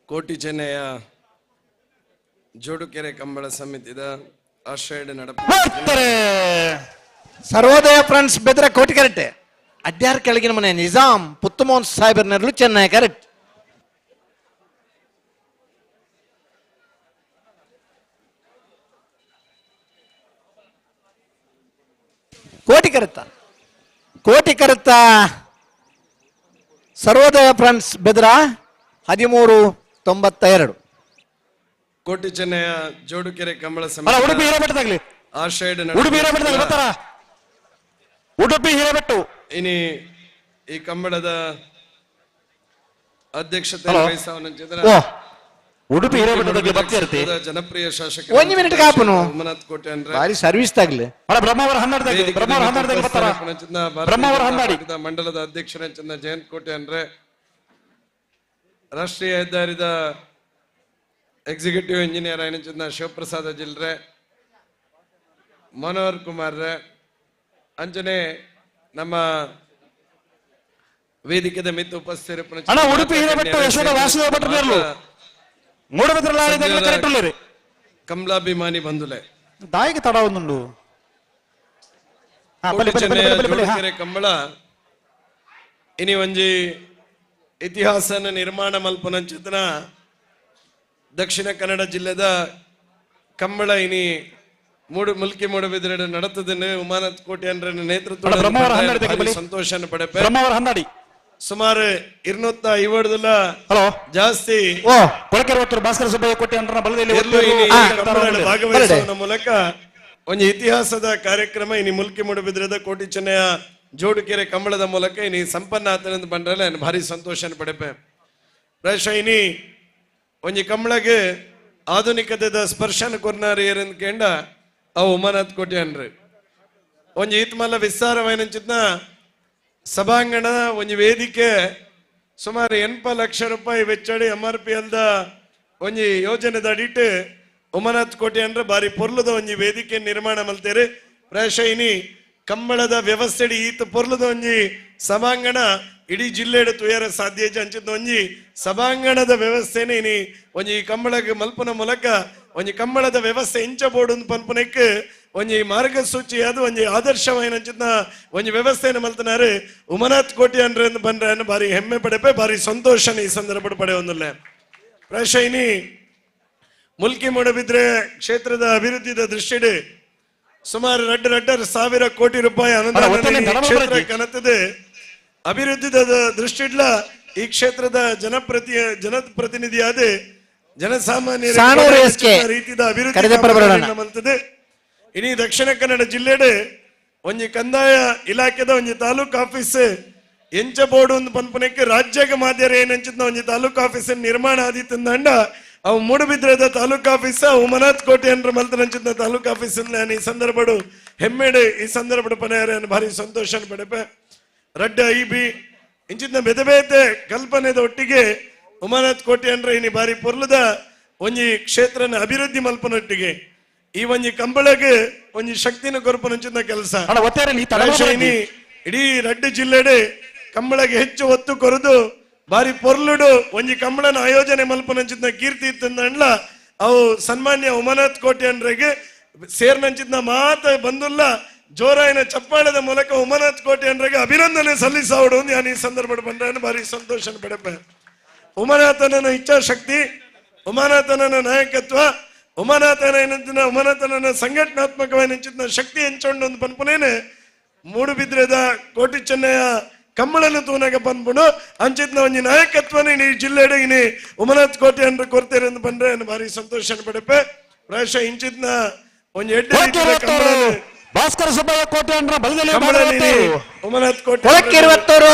ಕೋಟಿ ಚೆನ್ನಯ ಜೋಡುಕೆರೆ ಕಂಬಳ ಸಮಿತಿದ ಆಶ್ರಯಡ್ ನಡಪ ಸರ್ವೋದಯ ಫ್ರೆಂಡ್ಸ್ ಬೆದ್ರ ಕೋಟಿ ಕರೆಕ್ಟ್ ಅಡ್ಯಾರ್ ಕೆಳಗಿನ ಮನೆ ನಿಜಾಂ ಪುತ್ತಮೋಹನ್ ಸಾಹೇಬರ್ನಲ್ಲೂ ಚೆನ್ನೈ ಕರೆಕ್ಟ್. ಕೋಟಿ ಕರೆತ್ತ ಕೋಟಿ ಕರೆತ್ತ ಸರ್ವೋದಯ ಫ್ರೆಂಡ್ಸ್ ಬೆದ್ರ 1392. ಕೋಟಿ ಚೆನ್ನಯ ಜೋಡುಕೆರೆ ಕಂಬಳ ಉಡುಪಿ ಹಿರೇಬೆಟ್ಟದಾಗ್ಲಿ ಆಶ್ರಯಡ್ ಉಡುಪಿ ಹಿರೇಬೆಟ್ಟದಾಗ್ಲಿ ಬರ್ತಾರ ಉಡುಪಿ ಹಿರೇಬೆಟ್ಟು. ಇನಿ ಈ ಕಂಬಳದ ಅಧ್ಯಕ್ಷತೆ ವಹಿಸವನಂಚಿದ್ರ ಉಡುಪಿ ಹಿರೇಬೆಟ್ಟದಾಗ್ಲಿ ಬರ್ತಿರ್ತಿ ಜನಪ್ರಿಯ ಶಾಸಕ ಒಂದು ಮಿನಿಟ್ ಕಾಪನು ಉಮನಾಥ್ ಕೋಟೆ ಅಂದ್ರೆ ಭಾರಿ ಸರ್ವಿಸ್ ತಾಗ್ಲಿ. ಬ್ರಹ್ಮಾವರ ಹನ್ನೆರಡು ಬ್ರಹ್ಮಾವರ ಹನ್ನೆರಡು ಬರ್ತಾರ ಬ್ರಹ್ಮಾವರ ಹನ್ನಾಡಿ ಮಂಡಲದ ಅಧ್ಯಕ್ಷರಂಚಿನ ಜಯಂತ್ ಕೋಟೆ ಅಂದ್ರೆ ರಾಷ್ಟ್ರೀಯ ಹೆದ್ದಾರಿದ ಎಕ್ಸಿಕ್ಯೂಟಿವ್ ಇಂಜಿನಿಯರ್ అయిన ಶಿವಪ್ರಸಾದ ಜಿಲ್ರೆ ಮನೋಹರ್ ಕುಮಾರ್ ಅಂಜನೆ ನಮ್ಮ ವೇದಿಕೆದ ಮಿತ್ತು ಉಪಸ್ಥಿತರು ಉಡುಪಿ ಹಿರೇಬೆಟ್ಟು ಯಶೋಧ ವಾಸುದೇವ ಭಟ್ರು ಮೂಡಬಿದ್ರಲಾರಿ ಕಮಲಾಭಿಮಾನಿ ಬಂಧುಲೆ ದಾಯಿಗೆ ತಡ ಒಂದುಂಡು ಕಂಬಳ ಇನಿ ಒಂಜಿ ಇತಿಹಾಸನ ನಿರ್ಮಾಣ ಮಲ್ಪುನಂಚಿತನ ದಕ್ಷಿಣ ಕನ್ನಡ ಜಿಲ್ಲೆದ ಕಂಬಳ ಇನಿ ಮೂಡು ಮುಲ್ಕಿ ಮೂಡಬಿದ್ರೆ ನಡತದನ್ನು ಉಮಾನಾಥ್ ಕೋಟೆ ಅಂದ್ರೆ ನೇತೃತ್ವ ಸಂತೋಷ ಪಡೆಪೆ ಸುಮಾರು 250 ಜಾಸ್ತಿ ಭಾಸ್ಕರ ಸುಬ್ಬಯ್ಯ ಕೋಟೆ ಭಾಗವಹಿಸುವ ಮೂಲಕ ಒಂದು ಇತಿಹಾಸದ ಕಾರ್ಯಕ್ರಮ ಇನಿ ಮುಲ್ಕಿ ಮೂಡಬಿದ್ರದ ಕೋಟಿ ಚೆನ್ನಯ ಜೋಡುಕೆರೆ ಕಂಬಳದ ಮೂಲಕ ಇನಿ ಸಂಪನ್ನ ಆತನಂದು ಬಂದ್ರಲ್ಲ ಭಾರಿ ಸಂತೋಷ ಪಡೆಪೆ. ಪ್ರಾಯಶಃ ಇನಿ ಒಂಜಿ ಕಂಬಳಗೆ ಆಧುನಿಕತೆದ ಸ್ಪರ್ಶನ ಕೊರ್ನಾರು ಏರಂದ್ ಕೇಂಡ ಅವು ಉಮಾನಾಥ್ ಕೋಟೆ ಅನ್ರಿ ಒಂಜಿ ಈತ್ಮಲ್ಲ ವಿಸ್ತಾರವಾಯಿನಂಚಿತ್ನ ಸಭಾಂಗಣ ಒಂಜಿ ವೇದಿಕೆ ಸುಮಾರು 80 ಲಕ್ಷ ರೂಪಾಯಿ ವೆಚ್ಚಡಿ MRP ಅಲ್ದ ಒಂಜಿ ಯೋಜನೆದ ಅಡಿಟ್ಟು ಉಮಾನಾಥ್ ಕೋಟೆ ಅಂದ್ರೆ ಬಾರಿ ಪೊರ್ಲುದ ಒಂಜಿ ವೇದಿಕೆ ನಿರ್ಮಾಣ ಮಲ್ತೇರಿ. ಪ್ರಾಯಶಃ ಇನಿ ಕಂಬಳದ ವ್ಯವಸ್ಥೆಡಿ ಈತ ಪೊರ್ಲುದ ಒಂಜಿ ಸಭಾಂಗಣ ಇಡೀ ಜಿಲ್ಲೆಡು ತುಯರ ಸಾಧ್ಯ ಅಂಚಿದ ಒಂಜಿ ಸಭಾಂಗಣದ ವ್ಯವಸ್ಥೆನೇ ಇನಿ ಒಂಜಿ ಕಂಬಳಗೆ ಮಲ್ಪುನ ಮೂಲಕ ಒಂಜಿ ಕಂಬಳದ ವ್ಯವಸ್ಥೆ ಇಂಚ ಬೋರ್ಡ್ ಪನ್ಪುನೆಕ್ ಒಂಜಿ ಮಾರ್ಗಸೂಚಿ ಅದು ಒಂಜಿ ಆದರ್ಶವಾಯಿನ ಅಂಚಿನ ಒಂಜಿ ವ್ಯವಸ್ಥೆಯನ್ನು ಮಲ್ತನಾರು ಉಮನಾಥ್ ಕೋಟಿ ಅಂದ್ರೆ ಬಂದ್ರೆ ಭಾರಿ ಹೆಮ್ಮೆ ಪಡೆಪೆ ಭಾರಿ ಸಂತೋಷನ ಈ ಸಂದರ್ಭ ಪಡೆ ಒಂದಲ್ಲ. ಪ್ರಾಯಶಃ ಇನಿ ಮುಲ್ಕಿ ಮೂಡಬಿದ್ರೆ ಕ್ಷೇತ್ರದ ಅಭಿವೃದ್ಧಿದ ದೃಷ್ಟಿಡೆ ಸುಮಾರು 2.5 ಸಾವಿರ ಕೋಟಿ ರೂಪಾಯಿ ಅನುದಾನ ಕ್ಷೇತ್ರ ಕನತದೆ. ಅಭಿವೃದ್ಧಿದ ದೃಷ್ಟಿಡ್ಲ ಈ ಕ್ಷೇತ್ರದ ಜನಪ್ರತಿನಿಧಿಯಾದ ಜನಸಾಮಾನ್ಯರ ರೀತಿಯ ಅಭಿವೃದ್ಧಿ ಮಲ್ತದೆ. ಇಡೀ ದಕ್ಷಿಣ ಕನ್ನಡ ಜಿಲ್ಲೆಡೆ ಒಂಜಿ ಕಂದಾಯ ಇಲಾಖೆದ ಒಂಜಿ ತಾಲೂಕು ಆಫೀಸ್ ಎಂಚ ಬೋರ್ಡ್ ಒಂದು ಪನ್ಪುನೆಕ್ ರಾಜ್ಯಕ್ಕೆ ಮಾಧ್ಯಮ ಏನಂಚಿನ ಒಂಜಿ ತಾಲೂಕು ಆಫೀಸ್ ನಿರ್ಮಾಣ ಆದಿತ್ತಂದ ಅವು ಮೂಡುಬಿದ್ರದ ತಾಲೂಕು ಆಫೀಸ್ ಉಮನಾಥ್ ಕೋಟೆ ಅಂದ್ರೆ ಮಲ್ತನಂಚಿನ ತಾಲೂಕು ಆಫೀಸ್ ನಾನು ಈ ಸಂದರ್ಭಡು ಹೆಮ್ಮೆಡೆ ಈ ಸಂದರ್ಭಡು ಪನೆಯಾರ ಭಾರಿ ಸಂತೋಷ ಪಡೆಪೆ. ರಡ್ಡ ಐಬಿ ಇಂಚಿನ ಬೆದೆ ಬೇತೆ ಕಲ್ಪನೆದ ಒಟ್ಟಿಗೆ ಉಮಾನಾಥ್ ಕೋಟೆ ಅಂದ್ರೆ ಇನಿ ಬಾರಿ ಪೊರ್ಲುದ ಒಂಜಿ ಕ್ಷೇತ್ರನ ಅಭಿವೃದ್ಧಿ ಮಲ್ಪನೊಟ್ಟಿಗೆ ಈ ಒಂಜಿ ಕಂಬಳಗೆ ಒಂಜಿ ಶಕ್ತಿನ ಕೊರಪನಂಚಿನ ಕೆಲಸ ಇಡೀ ರಡ್ಡು ಜಿಲ್ಲೆಡೆ ಕಂಬಳಗೆ ಹೆಚ್ಚು ಒತ್ತು ಕೊರದು ಬಾರಿ ಪೊರ್ಲುಡು ಒಂಜಿ ಕಂಬಳನ ಆಯೋಜನೆ ಮಲ್ಪನಂಚಿನ ಕೀರ್ತಿ ಇತ್ತಂದ್ಲ ಅವು ಸನ್ಮಾನ್ಯ ಉಮಾನಾಥ್ ಕೋಟೆ ಅಂಡ್ರೆಗೆ ಸೇರ್ನಂಚಿನ ಮಾತ ಬಂದುಲ್ಲ ಜೋರಾಯಿನ ಚಪ್ಪಾಳದ ಮೂಲಕ ಉಮಾನಾಥ್ ಕೋಟೆ ಅಂಡ್ರೆಗೆ ಅಭಿನಂದನೆ ಸಲ್ಲಿಸಾವಡು ನಾನು ಈ ಸಂದರ್ಭ ಬಂದ್ರೆ ಭಾರಿ ಸಂತೋಷ ಪಡೆಪ. ಉಮಾನಾಥನ ಇಚ್ಛಾಶಕ್ತಿ, ಉಮಾನಾಥನ ನಾಯಕತ್ವ, ಉಮಾನಾಥನ ಉಮಾನಾಥನ ಸಂಘಟನಾತ್ಮಕವಾಗಿ ಶಕ್ತಿ ಎಂಚೊಂಡು ಒಂದು ಪನ್ಪುನೇನೆ ಮೂಡುಬಿದ್ರೆದ ಕೋಟಿ ಚೆನ್ನಯ ಕಂಬಳನ ತೂನಾಗ ಪನ್ಪುಂಡು ಅಂಚಿತ್ನ ಒಂಜಿ ನಾಯಕತ್ವನ ಇನಿ ಜಿಲ್ಲೆಡ್ ಇನಿ ಉಮನಾಥ್ ಕೋಟೆ ಅನ್ರ ಕೊರ್ತೆರ್ ಎಂದು ಪಂಡ್ರೆ ಭಾರಿ ಸಂತೋಷ ಪಡೆಪೆ. ಪ್ರಾಯಶಃ ಇಂಚಿತ್ನ ಒಂಜಿ ಎಡ್ಡೆ ರೀತಿದ ಕಂಬಳನ ಭಾಸ್ಕರ ಸುಬ್ಬಯ್ಯ ಕೋಟೆ ಅಂದ್ರ ಬಲದಲ್ಲಿ ಉಮನಾಥ್ ಕೋಟೆ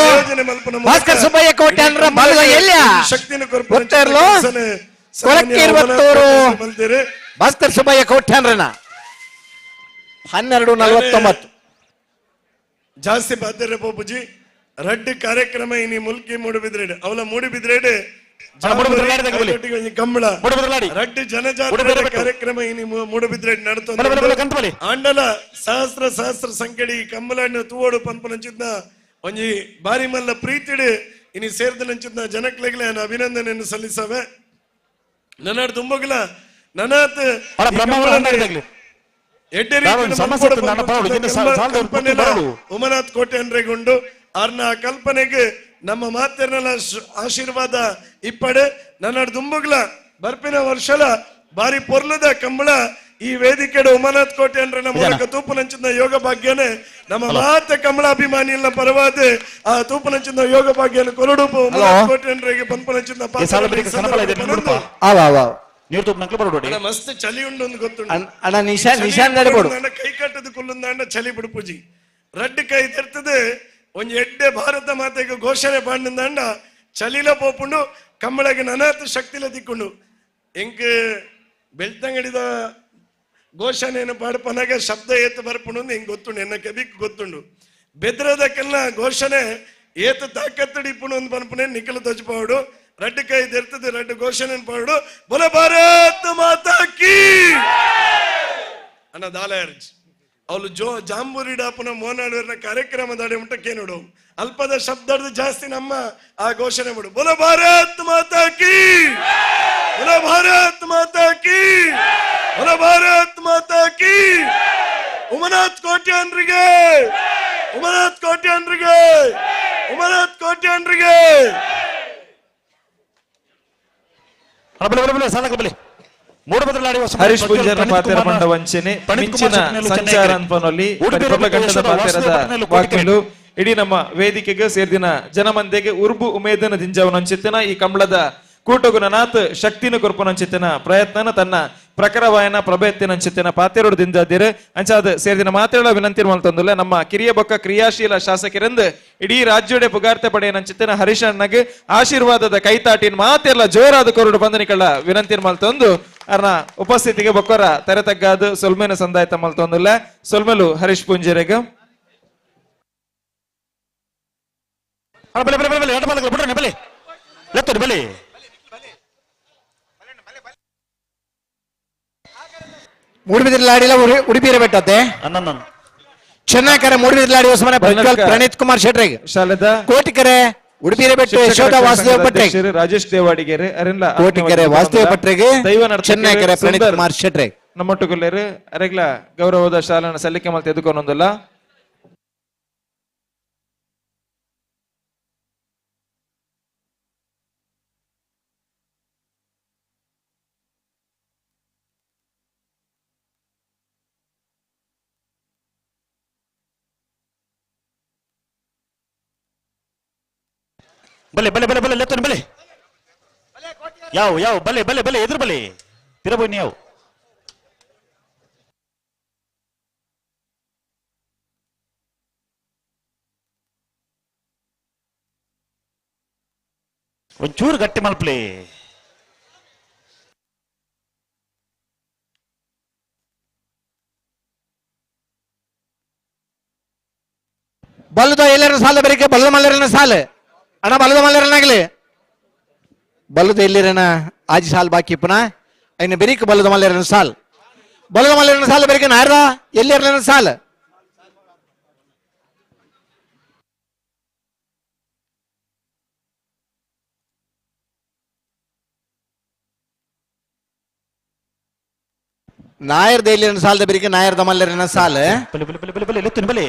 ಭಾಸ್ಕರ ಸುಬ್ಬಯ್ಯ ಕೋಟೆ ಅಂದ್ರ ಬಲದ ಎಲ್ಲಿಯ ಶಕ್ತಿನ ಭಾಸ್ಕರ ಸುಬ್ಬಯ್ಯ ಕೋಟೆ ಅಂದ್ರನ 12:49 ಜಾಸ್ತಿ ಬಾಧ್ಯರೆ ಬಾಬುಜಿ. ರಡ್ಡು ಕಾರ್ಯಕ್ರಮ ಇನಿ ಮುಲ್ಕಿ ಮೂಡುಬಿದ್ರೇಡು ಅವಲ ಮೂಡುಬಿದ್ರೇಡು ಕಂಬಳ ರಡ್ಡು ಜನಜಾತ್ರೆ ಕಾರ್ಯಕ್ರಮ ಇನಿ ಮೂಡುಬಿದ್ರೇಡು ನಡತೊಂದು ಆಂಡಲ ಸಹಸ್ರ ಸಹಸ್ರ ಸಂಖ್ಯೆಡಿ ಕಂಬಳನ್ನು ತೂವೋಡು ಪನ್ಪುನಂಚಿದ್ನ ಒಂಜಿ ಬಾರಿ ಮಲ್ಲ ಪ್ರೀತಿಡು ಇನಿ ಸೇರ್ದನಂಚಿದ್ನ ಜನಕ್ಲೆಗ್ಲೆ ಅಭಿನಂದನೆಯನ್ನು ಸಲ್ಲಿಸವೆ. ನನ್ನಾಡು ತುಂಬಗ್ಲ ನನಾತ್ ಉಮನಾಥ್ ಕೋಟೆ ಅನ್ರೆಗುಂಡು ಆರ್ನ ಕಲ್ಪನೆಗೆ ನಮ್ಮ ಮಾತೆರ್ನಲ ಆಶೀರ್ವಾದ ಇಪ್ಪಡೆ. ನನ್ನ ದುಂಬುಗ್ಲ ಬರ್ಪಿನ ವರ್ಷಲ ಬಾರಿ ಪೊರ್ಲದ ಕಂಬಳ ಈ ವೇದಿಕೆಡೆ ಉಮನಾಥ್ ಕೋಟೆ ಅಂದ್ರೆ ಮೂಲಕ ತೂಪುನಂಚಿನ ಯೋಗ ಭಾಗ್ಯನೇ ನಮ್ಮ ಮಾತೆ ಕಮಲ ಅಭಿಮಾನಿಯನ್ನ ಪರವಾದ ಆ ತೂಪುನಂಚಿನ ಯೋಗ ಭಾಗ್ಯನ ಕೊರಡುಪು ಉಮನಾಥ್ ಕೋಟೆ ಅಂದ್ರೆ ಪನ್ಪುನಂಚಿನ ಮಸ್ತ್ ಚಳಿ ಉಂಡು ಒಂದು ಗೊತ್ತುಂಟು. ಕೈ ಕಟ್ಟದ ಕುಲ್ಲುಂದಾಂಡ ಚಳಿ ಬಿಡುಪುಜಿ ರಡ್ಡು ಕೈ ತೆರ್ತದೆ ಒಂಜಿ ಎಡ್ಡೆ ಭಾರತ ಮಾತೆಗೆ ಘೋಷಣೆ ಪಾಂಡಂದಾಂಡ ಚಲಿಲ ಪೋಪುಂಡು ಕಮ್ಮಳಗೆ ನನಾತ್ ಶಕ್ತಿಲ ದಿಕ್ಕೊಂಡು ಎಂಕ್ ಬೆಳ್ತಂಗಡಿದ ಘೋಷಣೆಯನ್ನು ಪಾಡ್ಪನಾಗ ಶಬ್ದ ಏತು ಬರ್ಪುಂಡು ಹಿಂಗೆ ಗೊತ್ತುಂಡು, ಎನ್ನ ಕಬಿಕ್ ಗೊತ್ತುಂಡು. ಬೆದ್ರದಕ್ಕೆಲ್ಲ ಘೋಷಣೆ ಏತು ತಾಕತ್ತಡಿ ಇಪ್ಪುಂಡು ಒಂದು ಪನ್ಪುನೆ ನಿಖಲ ತಜ್ಪಾಡು ರಡ್ಡು ಕೈ ತೆರ್ತದೆ ರಡ್ಡು ಘೋಷಣೆ ಪಾಡು ಬೊಲ ಭಾರತ್ ಮಾತಾ ಕೀ ಅನ್ನ ದಾಲರ್ಜ್ ಅವಳು ಜೋ ಜಾಂಬೂರಿ ಡಾಪುನ ಮೋನಾಡುವರ್ನ ಕಾರ್ಯಕ್ರಮದ ಉಂಟಕ್ಕೆ ನೋಡು ಅಲ್ಪದ ಶಬ್ದದ ಜಾಸ್ತಿ ನಮ್ಮ ಆ ಘೋಷಣೆ ಮಾಡು ಬೊಲ ಭಾರತ್ ಮಾತಾ ಕೀ ಬೊಲ ಭಾರತ್ ಮಾತಾ ಕೀ ಬೊಲ ಭಾರತ್ ಮಾತಾ ಕೀ. ಉಮನಾಥ್ ಕೋಟ್ಯಾನ್ರಿಗೆ ಉಮನಾಥ್ ಕೋಟ್ಯಾನ್ರಿಗೆ ಉಮನಾಥ್ ಕೋಟ್ಯಾನ್ರಿಗೆ. ಹರೀಶ್ ಪೂಂಜಾರನ ಪಾತ್ರ ಮಂಡ ವಂಚನೆ ಮಿಂಚಿನ ಸಂಚಾರ ಅನ್ಪನಲ್ಲಿ ಗಂಟದ ಪಾತ್ರದ ವಾಕ್ಯಲು ಇಡೀ ನಮ್ಮ ವೇದಿಕೆಗೆ ಸೇರ್ದಿನ ಜನಮಂದೆಗೆ ಉರ್ಬು ಉಮೇದನ ದಿಂಜವನಂಚಿತನ ಈ ಕಂಬಳದ ಕೂಟಗುಣನಾಥ್ ಶಕ್ತಿನ ಕೊರ್ಪನಂಚಿತನ ಪ್ರಯತ್ನನ ತನ್ನ ಪ್ರಖರವಾಯನ ಪ್ರಭೇತ್ತಿನಂಚಿತನ ಪಾತೆರೋಡು ದಿಂಜಾದಿರು ಅಂಚಾದ ಸೇರ್ದಿನ ಮಾತೇಳ ವಿನಂತಿ ಮಲ್ತೊಂದುಲ್ಲ ನಮ್ಮ ಕಿರಿಯ ಬೊಕ್ಕ ಕ್ರಿಯಾಶೀಲ ಶಾಸಕರೆಂದು ಇಡೀ ರಾಜ್ಯೋಡೆ ಪುಗಾರ್ತೆ ಪಡೆಯನಂಚಿತನ ಹರೀಶಣ್ಣಗ್ ಆಶೀರ್ವಾದದ ಕೈತಾಟಿನ ಮಾತೆಲ್ಲ ಜೋರಾದ ಕೊರಡು ಬಂದನಿಕಳ್ಳ ವಿನಂತಿ ಮಲ್ತೊಂದು ಅರ್ನ ಉಪಸ್ಥಿತಿಗೆ ಬೊಕ್ಕರ ತೆರೆ ತಗ್ಗಾದು ಸೊಲ್ಮೆನ ಸಂದಾಯತ ಮಲ್ತೊಂದುಲ್ಲ ಸೊಲ್ಮೆಲು ಹರೀಶ್ ಪೂಂಜೆರೆಗ್. ಮೂಡುಬಿದಿರಲಾಡಿಲ ಉಡುಪಿರ ಬೆಟ್ಟತ್ತೆ ಚೆನ್ನಾಕರೆ ಮೂಡುಬಿದಿರಲಾಡಿ ಹೊಸಮನೆ ಪ್ರಜ್ವಲ್ ಪ್ರಣೀತ್ ಕುಮಾರ್ ಶೆಟ್ರಿಗೆ ಶಾಲೆದ ಕೋಟಿಕೆರೆ ಉಡುಪಿರ ಬೆಟ್ಟು ಯಶೋಧ ವಾಸುದೇವ ಭಟ್ರಿಗೆ ರಾಜೇಶ್ ದೇವಾಡಿಗೆರೆ ಅರೆಲ್ಲ ಕೋಟಿಕೆರೆ ವಾಸುದೇವ ಭಟ್ರಿಗೆ ಚೆನ್ನೈಕೆರೆ ಪ್ರಣೀತ್ ಕುಮಾರ್ ಶೆಟ್ರಿಗೆ ನಮ್ಮೊಟ್ಟುಗುಲ್ಲೇರು ಅರೆಗ್ಲ ಗೌರವದ ಶಾಲೆನ ಸಲ್ಲಿಕೆ ಮಲ್ತ ಎದುಕೊಂಡೊಂದುಲ್ಲ. ಬಲೆ ಬಲೆ ಬಲೆ ಬಲೆ ಲೆತ್ತನ ಬಲೆ ಯಾವ ಯಾವ ಬಲೆ ಬಲೆ ಬಲೆ ಎದುರು ಬಲೆ ತಿರಬೋಯ್ನಿ ಯಾವ ಒಂಚೂರು ಗಟ್ಟಿ ಮಲ್ಪ್ಲೆ. ಬಲ್ಲದ ಎಲ್ಲರ ಸಾಲ ಬರೀಕೆ ಬಲ್ಲದ ಮಲ್ಲರನ್ನ ಸಾಲ ಅಣ್ಣ ಬಲ್ಲದ ಮಲ್ಲರನ್ನಾಗಲಿ ಬಲ್ಲದ ಎಲ್ಲಿರನ ಆಜಿ ಸಾಲ್ ಬಾಕಿ ಪುನಃ ಐನ ಬೆರಿಕ ಬಲ್ಲದ ಮಲ್ಲರನ ಸಾಲ್ ಬಲ್ಲದ ಮಲ್ಲರನ ಸಾಲ ಬೆರಿಕೆ ನಾರ್ದ ಎಲ್ಲಿರನ ಸಾಲ್ ನಾಯರ್ದ ಎಲ್ಲಿರನ ಸಾಲದ ಬೆರಿಕೆ ನಾಯರ್ದ ಮಲ್ಲರನ ಸಾಲ ಬಲೆ ಬಲೆ ಬಲೆ ಬಲೆ ಬಲೆ ಲೆತ್ತನ ಬಲೆ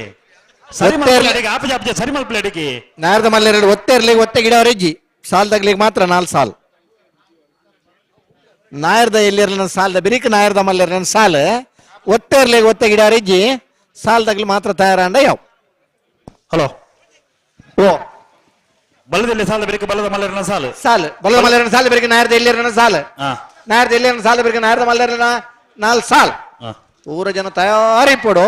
ಸರಿ ಮಲ್ಪ್ಲೆ ಆಪಜ ಆಪಜ ಸರಿ ಮಲ್ಪ್ಲೆ ಅಡಿಗೆ ನಾಯರ್ದ ಮಲ್ಲೆರಡು ಒತ್ತೆ ಇರ್ಲಿ ಒತ್ತೆ ಗಿಡ ಅವರೆಜ್ಜಿ ಸಾಲ್ದಾಗ್ಲಿಕ್ಕೆ ಮಾತ್ರ ನಾಲ್ ಸಾಲ್ ನಾಯರ್ದ ಎಲ್ಲಿರಲಿನ ಸಾಲದ ಬಿರಿಕ್ ನಾಯರ್ದ ಮಲ್ಲೆರನ ಸಾಲ ಒತ್ತೆ ಇರ್ಲಿ ಒತ್ತೆ ಗಿಡ ಅವರೆಜ್ಜಿ ಸಾಲ್ದಾಗ್ಲಿ ಮಾತ್ರ ತಯಾರಾಂಡ ಯಾವ. ಹಲೋ ಓ ಬಲದಲ್ಲಿ ಸಾಲ ಬೆರಕೆ ಬಲದ ಮಲ್ಲರನ ಸಾಲು ಸಾಲು ಬಲದ ಮಲ್ಲರನ ಸಾಲು ಬೆರಕೆ ನಾಯರ್ದ ಎಲ್ಲಿರನ ಸಾಲು ನಾಯರ್ದ ಎಲ್ಲಿರನ ಸಾಲು ಬೆರಕೆ ನಾಯರ್ದ ಮಲ್ಲರನ ನಾಲ್ ಸಾಲ್. ಊರ ಜನ ತಯಾರಿ ಪಡು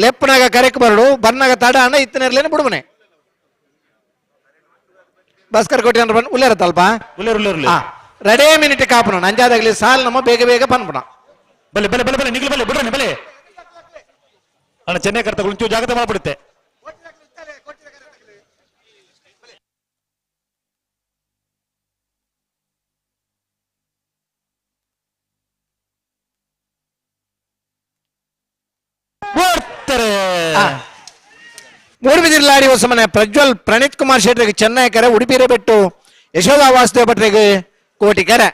ಲೆಪ್ಪನಾಗ ಕರೆಕ್ ಬರಡು ಬನ್ನಾಗ ತಡ ಅಣ್ಣ ಇತ್ತನೇರ್ಲೇನೆ ಬಿಡುಮನೆ. ಭಾಸ್ಕರ್ ಕೋಟಿ ಅಂದ್ರೆ ಬಂದು ಉಲ್ಲೇರತ್ತಲ್ಪ ಉಲ್ಲೇರು ಉಲ್ಲೇರು. ರೆಡೇ ಮಿನಿಟ್ ಕಾಪಣ ನಂಜಾದಾಗ್ಲಿ ಸಾಲ್ ನಮ್ಮ ಬೇಗ ಬೇಗ ಪನ್ಪಣ. ಬಲೆ ಬಲೆ ಬಲೆ ಬಲೆ ನಿಗ್ಲು ಬಲೆ ಬಿಡ್ರನೆ ಬಲೆ ಅಣ್ಣ ಚೆನ್ನೈ ಕರ್ತ ಒಂಚೂರು ಜಾಗ್ರತೆ ಮಾಡ್ಬಿಡುತ್ತೆ. ಮೂಡುಬಿದಿರೆ ಲಾರಿ ಹೊಸಮನೆ ಪ್ರಜ್ವಲ್ ಪ್ರಣೀತ್ ಕುಮಾರ್ ಶೆಟ್ಟರಿಗೆ ಚೆನ್ನೈ ಕರೆ, ಉಡುಪಿರೆ ಬೆಟ್ಟು ಯಶೋಧ ವಾಸುದೇವ ಭಟ್ರಿಗೆ ಕೋಟಿ ಕರೆ.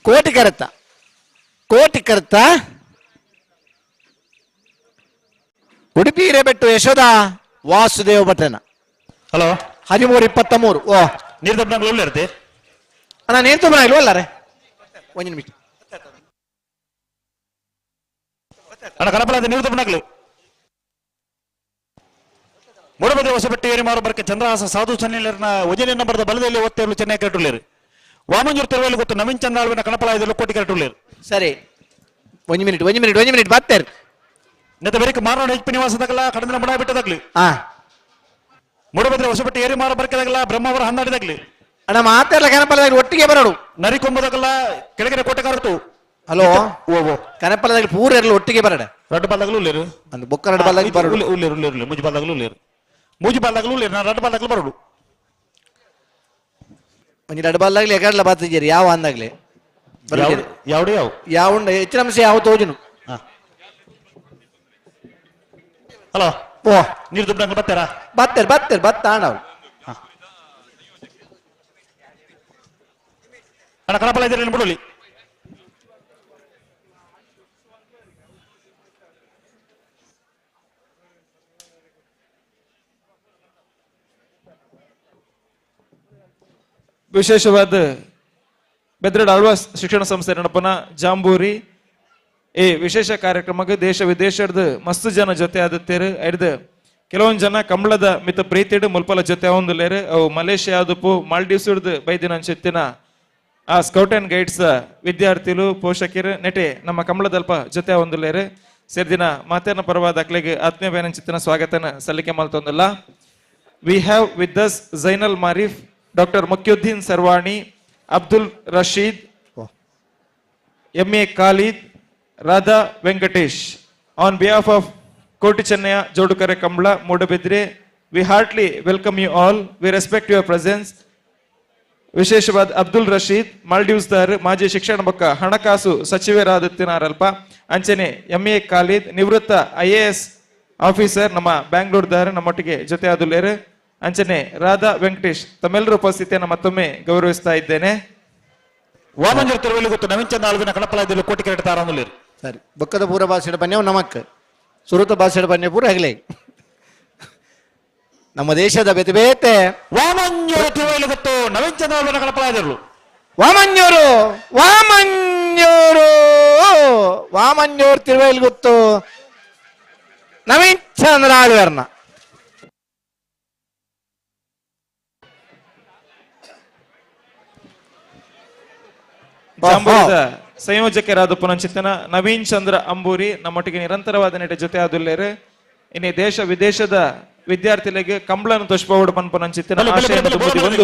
ಕೋಟಿ ಕರೆತ ಕೋಟಿ ಕರೆತ ಉಡುಪಿ ಹಿರೇಬೆಟ್ಟು ಯಶೋಧ ವಾಸುದೇವ ಭಟ್ರನ. ಹಲೋ 13:23. ಓ ನೀರು ದಬ್ಬ ಇರುತ್ತೆ ಅಣ್ಣ, ನೀರು ತುಂಬ ಇಲ್ವಲ್ಲಾರೆ ಒಂದು ನಿಮಿಷ. ಅಣ್ಣ ಕಡಪಲ ನೀರು ದಬ್ಬನಾಗ್ಲಿ. ಮೂಡಬದಿ ಹೊಸಬೆಟ್ಟಿ ಏರಿಮಾರು ಬರ್ಕೆ ಚಂದ್ರಹಾಸ ಸಾಧು ಸನ್ನಿಲರ್ನ ವಜಲಿ ನಂಬರ್ದ ಬಲದಲ್ಲಿ ಒತ್ತೆರಲು ಚೆನ್ನೈ ಕರೆಟುಳ್ಳೇರು. ವಾಮಂಜೂರು ತೆರವಲ್ಲಿ ಗೊತ್ತು ನವೀನ್ ಚಂದ್ರ ಆಳ್ವಿನ ಕಣಪಲ ಕೋಟಿ ಕರೆಟುಳ್ಳೇರು. ಸರಿ ಒಂದು ಮಿನಿಟ್ ಒಂದು ಮಿನಿಟ್ ಒಂದು ಮಿನಿಟ್ ಬರ್ತಾರೆ. ನೆತ್ತ ಬೆರಕೆ ಮಾರನಾಡು ಹೆಚ್ ಪಿ ನಿವಾಸದಾಗಲ್ಲ ಕಡಂದಿನ ಬಡ ಬಿಟ್ಟದಾಗ್ಲಿ. ಮೂಡಬದ್ರಿ ಹೊಸಬೆಟ್ಟಿ ಏರಿಮಾರು ಬರ್ಕೆದಾಗಲ್ಲ ಬ್ರಹ್ಮಾವರ ಹನ್ನಾಡಿದಾಗ್ಲಿ. ಅಣ್ಣ ಮಾತಾಡಲ್ಲ ಕನಪಲದಾಗ ಒಟ್ಟಿಗೆ ಬರೋಡು. ನರಿಕೊಂಬದಾಗಲ್ಲ ಕೆಳಗಡೆ ಕೋಟೆ ಕರತು. ಹಲೋ ಕನಪಲದಾಗ ಪೂರ ಇರಲು ಒಟ್ಟಿಗೆ ಬರಡ. ರಡ್ಡು ಬಾಲ್ದಾಗಲೂ ಉಲ್ಲೇರು ಅಂದ್ ಬೊಕ್ಕ ರಡ್ಡು ಬಾಲ್ದಾಗ ಬರೋಡು. ಉಲ್ಲೇರು ಉಲ್ಲೇರು ಮುಜಿ ಬಾಲ್ದಾಗಲೂ ಉಲ್ಲೇರು ಮೂಜಿ ಬಾಲ್ದಾಗಲೂ ಉಲ್ಲೇರು ನಾನು ರಡ್ಡು ಬಾಲ್ದಾಗಲೂ ಬರೋಡು. ಒಂಜಿ ರಡ್ಡು ಬಾಲ್ದಾಗ್ಲಿ ಎಗಡ್ಲ ಬಾತಿದ್ದೀರಿ ಯಾವ ಅಂದಾಗ್ಲಿ ಯಾವ್ದು ಯಾವ ಯಾವ ಹೆಚ್ಚಿನ ಅಂಶ ಯಾವ ತೋಜುನು. ಹಲೋ ಓ ನೀರು ದುಡ್ಡು ಬರ್ತಾರಾ? ಬರ್ತಾರೆ ಬರ್ತಾರೆ ಬತ್ತ ಅಣ್ಣ ಅವ್ರು. ಅಣ್ಣ ಕಡಪಲ ಇದ್ರೆ ಬಿಡಲಿ. ವಿಶೇಷವಾದ ಬೆದ್ರಡ್ ಆಳ್ವಾಸ್ ಶಿಕ್ಷಣ ಸಂಸ್ಥೆ ನಡಪನ ಜಾಂಬೂರಿ ಈ ವಿಶೇಷ ಕಾರ್ಯಕ್ರಮಕ್ಕೆ ದೇಶ ವಿದೇಶದ ಮಸ್ತ್ ಜನ ಜೊತೆ ಆದತ್ತೇರು. ಐಡ್ದು ಕೆಲವೊಂದು ಜನ ಕಂಬಳದ ಮಿತ ಪ್ರೀತಿಡು ಮುಲ್ಪಲ ಜೊತೆ ಅವಂದುಲೇರು. ಅವು ಮಲೇಷ್ಯಾದಪ್ಪು ಮಾಲ್ಡೀವ್ಸ್ ಬೈದಿನ ಅನ್ಸುತ್ತಿನ ಆ scout and guides ವಿದ್ಯಾರ್ಥಿಗಳು ಪೋಷಕರು ನೆಟೆ ನಮ್ಮ ಕಂಬಳದಲ್ಪ ಜೊತೆ ಒಂದುಲೇರು. ಸೇರ್ದಿನ ಮಾತೇನ ಪರವಾದ ಅಕ್ಲೆಗೆ ಆತ್ಮೀಯ ಬೇನಂಚಿತ್ತಿನ ಸ್ವಾಗತನ ಸಲ್ಲಿಕೆ ಮಲ್ತೊಂದಲ್ಲ. We have with us Zainal Marif, doctor Mukhiyuddin Sarvani, Abdul Rasheed, M A Khalid, Radha Venkatesh. On behalf of Koti Chennaya Jodukare Kambala Moodbidri, we heartily welcome you all. We respect your presence. ವಿಶೇಷವಾದ ಅಬ್ದುಲ್ ರಶೀದ್ ಮಾಲ್ಡೀವ್ಸ್ ದಾರ್ ಮಾಜಿ ಶಿಕ್ಷಣ ಬೊಕ್ಕ ಹಣಕಾಸು ಸಚಿವರಾದತ್ತಿನಾರಲ್ಪ. ಅಂಚನೆ ಎಂ ಎ ಖಾಲಿದ್ ನಿವೃತ್ತ IAS officer ನಮ್ಮ ಬ್ಯಾಂಗ್ಳೂರ್ ದಾರ್ ನಮ್ಮೊಟ್ಟಿಗೆ ಜೊತೆ ಆದುಲ್ಲೇರು. ಅಂಚನೆ ರಾಧಾ ವೆಂಕಟೇಶ್ ತಮ್ಮೆಲ್ಲರ ಉಪಸ್ಥಿತಿಯನ್ನು ಮತ್ತೊಮ್ಮೆ ಗೌರವಿಸ್ತಾ ಇದ್ದೇನೆ. ವಾಮಂಜೂರು ತೆರವಲ್ಲಿ ಗೊತ್ತು ನವೀನ್ ಚಂದ್ರ ಆಳ್ವಿನ ಕಣಪಲ ಕೋಟಿ ಕರೆಟ್ ತಾರಾನುಲೇರು. ಸರಿ ಬೊಕ್ಕದ ಪೂರ ಭಾಷೆ ಬನ್ನಿ ನಮಕ್ ಸುರುತ ಭಾಷೆ ಬನ್ನಿ ಪೂರ ಆಗಲೇ ನಮ್ಮ ದೇಶದ ಬೇತೆ ಬೇತೆ ವಾಮಂಜೂರು ತಿರುವಲ್ಲಿ ಗೊತ್ತು ನವೀನ್ ಚಂದ್ರ ಆಳ್ವಿನ ಕಣಪಲ ವಾಮಂಜೂರು ವಾಮಂಜೂರು ವಾಮಂಜೂರು ತಿರುವಲ್ಲಿ ಗೊತ್ತು ನವೀನ್ ಚಂದ್ರ ಆಳ್ವೇರ್ನ. ಜಾಂಬೂರಿದ ಸಂಯೋಜಕರಾದ ಪುನಂಚಿತನ ನವೀನ್ ಚಂದ್ರ ಅಂಬೂರಿ ನಮ್ಮೊಟ್ಟಿಗೆ ನಿರಂತರವಾದ ನೆಟ ಜೊತೆ ಆದುಲ್ಲೇರು. ಇನ್ನು ದೇಶ ವಿದೇಶದ ವಿದ್ಯಾರ್ಥಿಗಳಿಗೆ ಕಂಬಳನ್ನು ತೊಷ್ಪವುಡು ಪನ್ಪುನಂಚಿತ್ತಿನ ಆಶಯವನ್ನು ತುಂಬುದಿ ಒಂದು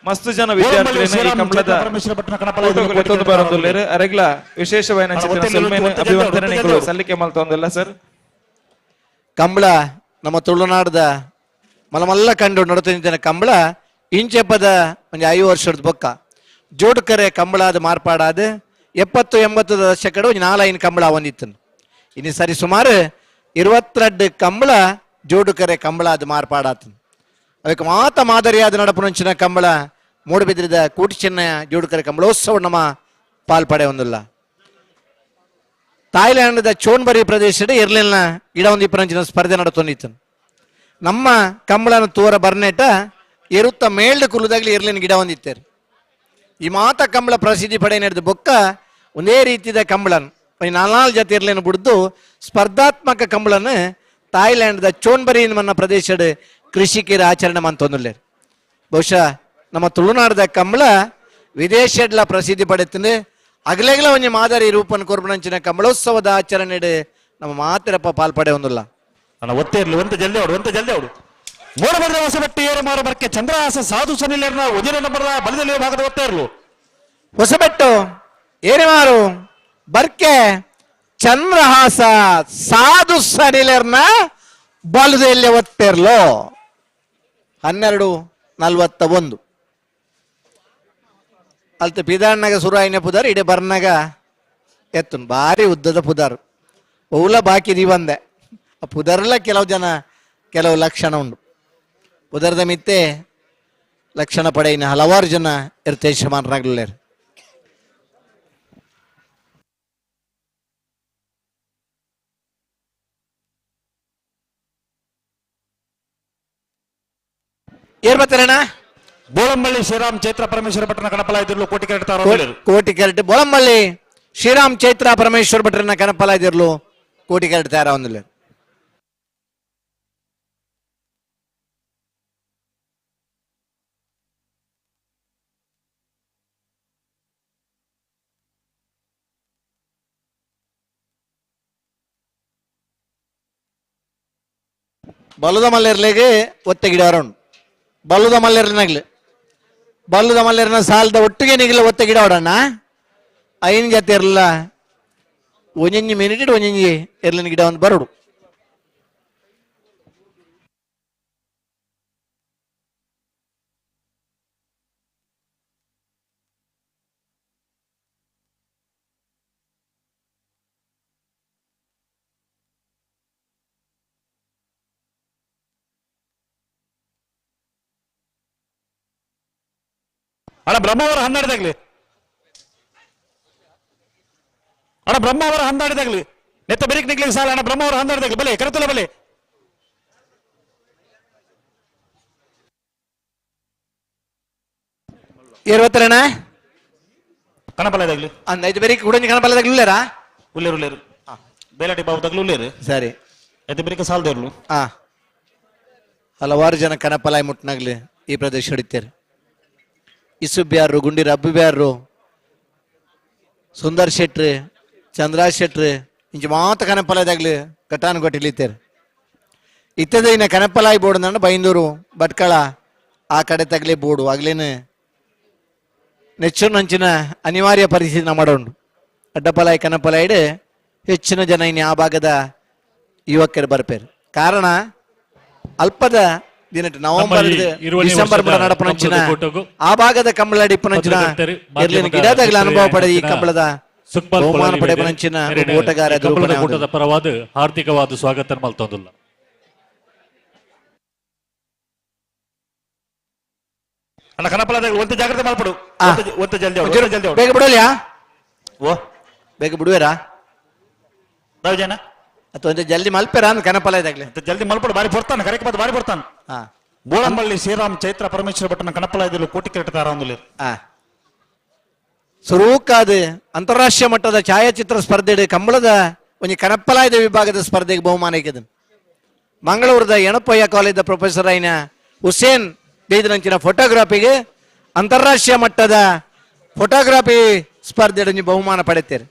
ಮಸ್ತ್ ಜನ ವಿದ್ಯಾರ್ಥಿಗಳನ್ನ ಈ ಕಂಬಳದ ಫೋಟೋಗಳು ಬರೋದುಲ್ಲೇರು. ಅರೆಗ್ಲ ವಿಶೇಷವಾದ ಅಭಿವಂದನೆಗಳು ಸಲ್ಲಿಕೆ ಮಲ್ತೊಂದಿಲ್ಲ ಸರ್. ಕಂಬಳ ನಮ್ಮ ತುಳುನಾಡದ ಮಲಮಲ್ಲ ಕಂಡು ನಡತಿದ್ದೇನೆ ಕಂಬಳ ಇಂಚೆಪದ ಒಂದು 5 ವರ್ಷದ ಬೊಕ್ಕ ಜೋಡುಕರೆ ಕಂಬಳಾದ ಮಾರ್ಪಾಡಾದ 70-80 ದಶಕಡು ಒಂಜಿ 4-5 ಕಂಬಳ ಒಂದಿತ್ತು. ಇನ್ನು ಸರಿ ಸುಮಾರು 22 ಕಂಬಳ ಜೋಡುಕರೆ ಕಂಬಳಾದ ಮಾರ್ಪಾಡಾತು. ಅದಕ್ಕೆ ಮಾತ ಮಾದರಿಯಾದ ನಡಪುನಂಚಿನ ಕಂಬಳ ಮೂಡುಬಿದ್ರಿದ ಕೋಟಿ ಚೆನ್ನಯ ಜೋಡುಕರೆ ಕಂಬಳೋತ್ಸವ ನಮ್ಮ ಪಾಲ್ಪಡೆ ಒಂದಿಲ್ಲ. ಥಾಯ್ಲ್ಯಾಂಡ್ದ ಚೋನ್ಬರಿ ಪ್ರದೇಶದ ಇರ್ಲಿಲ್ಲ ಗಿಡ ಒಂದು ಇಪ್ಪರಂಚಿನ ಸ್ಪರ್ಧೆ ನಡತೊಂದಿತ್ತು. ನಮ್ಮ ಕಂಬಳನ ತೋರ ಬರ್ನೇಟ ಎರುತ್ತ ಮೇಲ್ದ ಕುಲದಾಗ್ಲಿ ಇರ್ಲಿನ ಗಿಡ ಒಂದಿತ್ತೇರು. ಈ ಮಾತ ಕಂಬಳ ಪ್ರಸಿದ್ಧಿ ಪಡೆ ನಡೆದ ಬೊಕ್ಕ ಒಂದೇ ರೀತಿಯ ಕಂಬಳನ್ ನಾಲ್ನಾಲ್ ಜತೆ ಇರ್ಲೇನು ಬುಡ್ದು ಸ್ಪರ್ಧಾತ್ಮಕ ಕಂಬಳನ್ನು ಥಾಯ್ಲ್ಯಾಂಡ್ದ ಚೋನ್ಬರಿ ಮನ್ನ ಪ್ರದೇಶದ ಕೃಷಿಕರ ಆಚರಣೆ ಮಂತೊಂದುಲ್ಲೇರು. ಬಹುಶಃ ನಮ್ಮ ತುಳುನಾಡದ ಕಂಬಳ ವಿದೇಶಡ್ಲ ಪ್ರಸಿದ್ಧಿ ಪಡೆతుంది. ಅಗಲೆಗಲ ಒಂಜಿ ಮಾದರಿ ರೂಪನ್ ಕೊರ್ಪುನಂಚಿನ ಕಂಬಳೋತ್ಸವದ ಆಚರಣೆ ನಮ್ಮ ಮಾತಿರಪ್ಪ ಪಾಲ್ಪಡೆ ಒಂದುಲ್ಲ. ಅಣ್ಣ ಒತ್ತೆ ಇರ್ಲಿ, ಒಂತ ಜಲ್ದಿ ಅವಡು, ಒಂತ ಜಲ್ದಿ ಅವಡು. ಮೂಡಬದ್ರ ಹೊಸಬೆಟ್ಟು ಏರು ಮಾರು ಬರ್ಕೆ ಚಂದ್ರಹಾಸ ಸಾಧು ಸನಿಲೇರ್ನ ಉಜಿರೆ ನಂಬರ್ದ ಬಲದಲ್ಲಿ ಭಾಗದ ಒತ್ತೆ ಇರ್ಲು. ಹೊಸಬೆಟ್ಟು ಏರಿಮಾರು ಬರ್ಕೆ ಚಂದ್ರಹಾಸ ಸಾಧು ಸನಿಲೇರ್ನ ಬಲದಲ್ಲಿ ಒತ್ತೆರ್ಲು. 12:41 ಅಲ್ತ ಪಿದಾಣ್ಣಗ ಸುರಾಯಿನ ಪುದಾರ್ ಇಡೆ ಬರ್ನಾಗ ಎತ್ತುನ್ ಭಾರಿ ಉದ್ದದ ಪುದಾರ್ ಒವ್ಲ ಬಾಕಿ ದೀವಂದೆ ಆ ಪುದರ್ಲ ಕೆಲವು ಜನ ಕೆಲವು ಲಕ್ಷಣ ಉಂಡು. ಪುದರ್ದ ಮಿತ್ತೆ ಲಕ್ಷಣ ಪಡೆಯಿನ ಹಲವಾರು ಜನ ಇರ್ತೇಶಮಾನರಾಗ್ಲೇರು. ಏರ್ ಬರ್ತಾರಣ್ಣ? ಬೋಳಂಬಳ್ಳಿ ಶ್ರೀರಾಮ್ ಚೈತ್ರ ಪರಮೇಶ್ವರ ಭಟ್ಟನ ಕಣಪಲ ಇದ್ದಿರ್ಲು ಕೋಟಿ ಕರೆಕ್ಟ್ ಕೋಟಿ ಕರೆಕ್ಟ್. ಬೋಳಂಬಳ್ಳಿ ಶ್ರೀರಾಮ್ ಚೈತ್ರ ಪರಮೇಶ್ವರ ಭಟ್ರನ್ನ ಕಣಪಲ ಇದ್ದಿರ್ಲು ಕೋಟಿ ಕರೆಕ್ಟ್ ತಯಾರ ಒಂದಿಲ್ಲ. ಬಲದ ಮಲ್ಲೇರ್ಲೆಗೆ ಒತ್ತೆ ಗಿಡ ಉಂಡು. ಬಲ್ಲದ ಮಲ್ಲೇರ್ನಾಗ್ಲಿ ಬಲ್ಲದ ಮಲ್ಲೇರ್ನ ಸಾಲದ ಒಟ್ಟಿಗೆ ನಿಗಲ ಒತ್ತೆ ಗಿಡ ಹೊಡಣ್ಣ. ಐನ್ ಜೊತೆ ಇರಲಿಲ್ಲ ಒಂಜೊಂಜಿ ಮಿನಿಟ್ ಒಂಜೊಂಜಿ ಎರ್ಲಿನ ಗಿಡ ಒಂದು ಬರೋಡು. ಅಣ್ಣ ಬ್ರಹ್ಮಾವರ ಹನ್ನೆರಡದಾಗ್ಲಿ, ಅಣ್ಣ ಬ್ರಹ್ಮಾವರ ಹನ್ನೆರಡದಾಗ್ಲಿ, ನೆತ್ತ ಬೆರಿಕ್ ನಿಗ್ಲಿಕ್ಕೆ ಸಾಲ. ಅಣ್ಣ ಬ್ರಹ್ಮಾವರ ಹನ್ನೆರಡದಾಗ್ಲಿ, ಬಲೆ ಕರೆತಲ ಬಲೆ. ಏರ್ವತ್ತರಣ್ಣ? ಕಣಪಲದಾಗ್ಲಿ. ಅಂದ ಐದು ಬೆರಿಕ್ ಹುಡಂಜಿ ಕಣಪಲದಾಗ್ಲಿ ಉಲ್ಲೇರಾ? ಉಲ್ಲೇರು ಉಲ್ಲೇರು. ಬೇಲಾಟಿ ಬಾಬುದಾಗ್ಲಿ ಉಲ್ಲೇರು. ಸರಿ. ಐತೆ ಬೆರಿಕ ಸಾಲದೇರ್ಲು. ಹಲವಾರು ಜನ ಕಣಪಲಾಯ್ ಮುಟ್ನಾಗ್ಲಿ ಈ ಪ್ರದೇಶ ಹಿಡಿತಾರೆ. ಇಸು ಬ್ಯಾರು, ಗುಂಡಿ ರಬ್ಬು ಬ್ಯಾರು, ಸುಂದರ್ ಶೆಟ್ರು, ಚಂದ್ರಾಜ್ ಶೆಟ್ರು ಇಂಚ ಮಾತ ಕನಪಲಾಯ್ದಾಗ್ಲಿ ಕಟಾನು ಕೊಟ್ಟಿಲಿತ್ತೇರು. ಇತ್ತದ ಇನ್ನ ಕನಪಲಾಯ್ ಬೋರ್ಡ್ ಅಂದ ಬೈಂದೂರು ಭಟ್ಕಳ ಆ ಕಡೆ ತಗಲಿ ಬೋರ್ಡು ಆಗ್ಲೇನು ನೆಚ್ಚು ನಂಚಿನ ಅನಿವಾರ್ಯ ಪರಿಸ್ಥಿತಿ ನಮ್ಮ ಉಂಡು. ಅಡ್ಡಪಲಾಯ್ ಕನಪಲಾಯ್ಡ್ ಹೆಚ್ಚಿನ ಜನ ಇನ್ನು ಆ ಭಾಗದ ಯುವಕರು ಬರ್ಪೇರು. ಕಾರಣ ಅಲ್ಪದ ದಿನಟ್ ನವೆಂಬರ್ ಡಿಸೆಂಬರ್ ನಡಪನಂಚಿನ ಆ ಭಾಗದ ಕಂಬಳ ಡಿಪ್ಪನಂಚಿನ ಎರ್ಲಿನ ಗಿಡದಾಗಲ ಅನುಭವ ಪಡೆದ ಈ ಕಂಬಳದ ಬಹುಮಾನ ಪಡೆಪನಂಚಿನ ಓಟಗಾರ ಕಂಬಳದ ಕೂಟದ ಪರವಾದ ಹಾರ್ದಿಕವಾದ ಸ್ವಾಗತ ಮಲ್ತೊಂದುಲ್ಲ. ಅಣ್ಣ ಕನಪಲದಾಗ ಒಂತ ಜಾಗ್ರತೆ ಮಾಡ್ಬಿಡು, ಒಂತ ಜಲ್ದಿ ಜಲ್ದಿ ಬೇಗ ಬಿಡೋಲ್ಯಾ? ಓ ಬೇಗ ಬಿಡುವೇರಾ? ಜನ ಅಥವಾ ಒಂಚೂರು ಜಲ್ದಿ ಮಲ್ಪೆರ ಅಂದ್ ಕನಪಲ ಇದಾಗ್ಲಿ. ಜಲ್ದಿ ಮಲ್ಪಡು, ಬಾರಿ ಬರ್ತಾನೆ ಕರೆಕ್ ಬಾರಿ ಬರ್ತಾನೆ. ಬೋಳಂಬಳ್ಳಿ ಶ್ರೀರಾಮ್ ಚೈತ್ರ ಪರಮೇಶ್ವರ ಭಟ್ಟನ ಕನಪಲ ಇದ್ದಿಲ್ಲ ಕೋಟಿ ಕೆಟ್ಟ ಒಂದಿಲ್ಲ. ಸುರೂಕಾದ ಅಂತಾರಾಷ್ಟ್ರೀಯ ಮಟ್ಟದ ಛಾಯಾಚಿತ್ರ ಸ್ಪರ್ಧೆ ಕಂಬಳದ ಒಂಜಿ ಕನಪ್ಪಲಾಯ್ದ ವಿಭಾಗದ ಸ್ಪರ್ಧೆಗೆ ಬಹುಮಾನ ಇಕ್ಕದ ಮಂಗಳೂರದ ಎಣಪಯ್ಯ ಕಾಲೇಜದ ಪ್ರೊಫೆಸರ್ ಐನ ಹುಸೇನ್ ಬೇದನಂಚಿನ ಫೋಟೋಗ್ರಾಫಿಗೆ ಅಂತಾರಾಷ್ಟ್ರೀಯ ಮಟ್ಟದ ಫೋಟೋಗ್ರಫಿ ಸ್ಪರ್ಧೆ ಒಂಜಿ ಬಹುಮಾನ ಪಡೆತೇರು.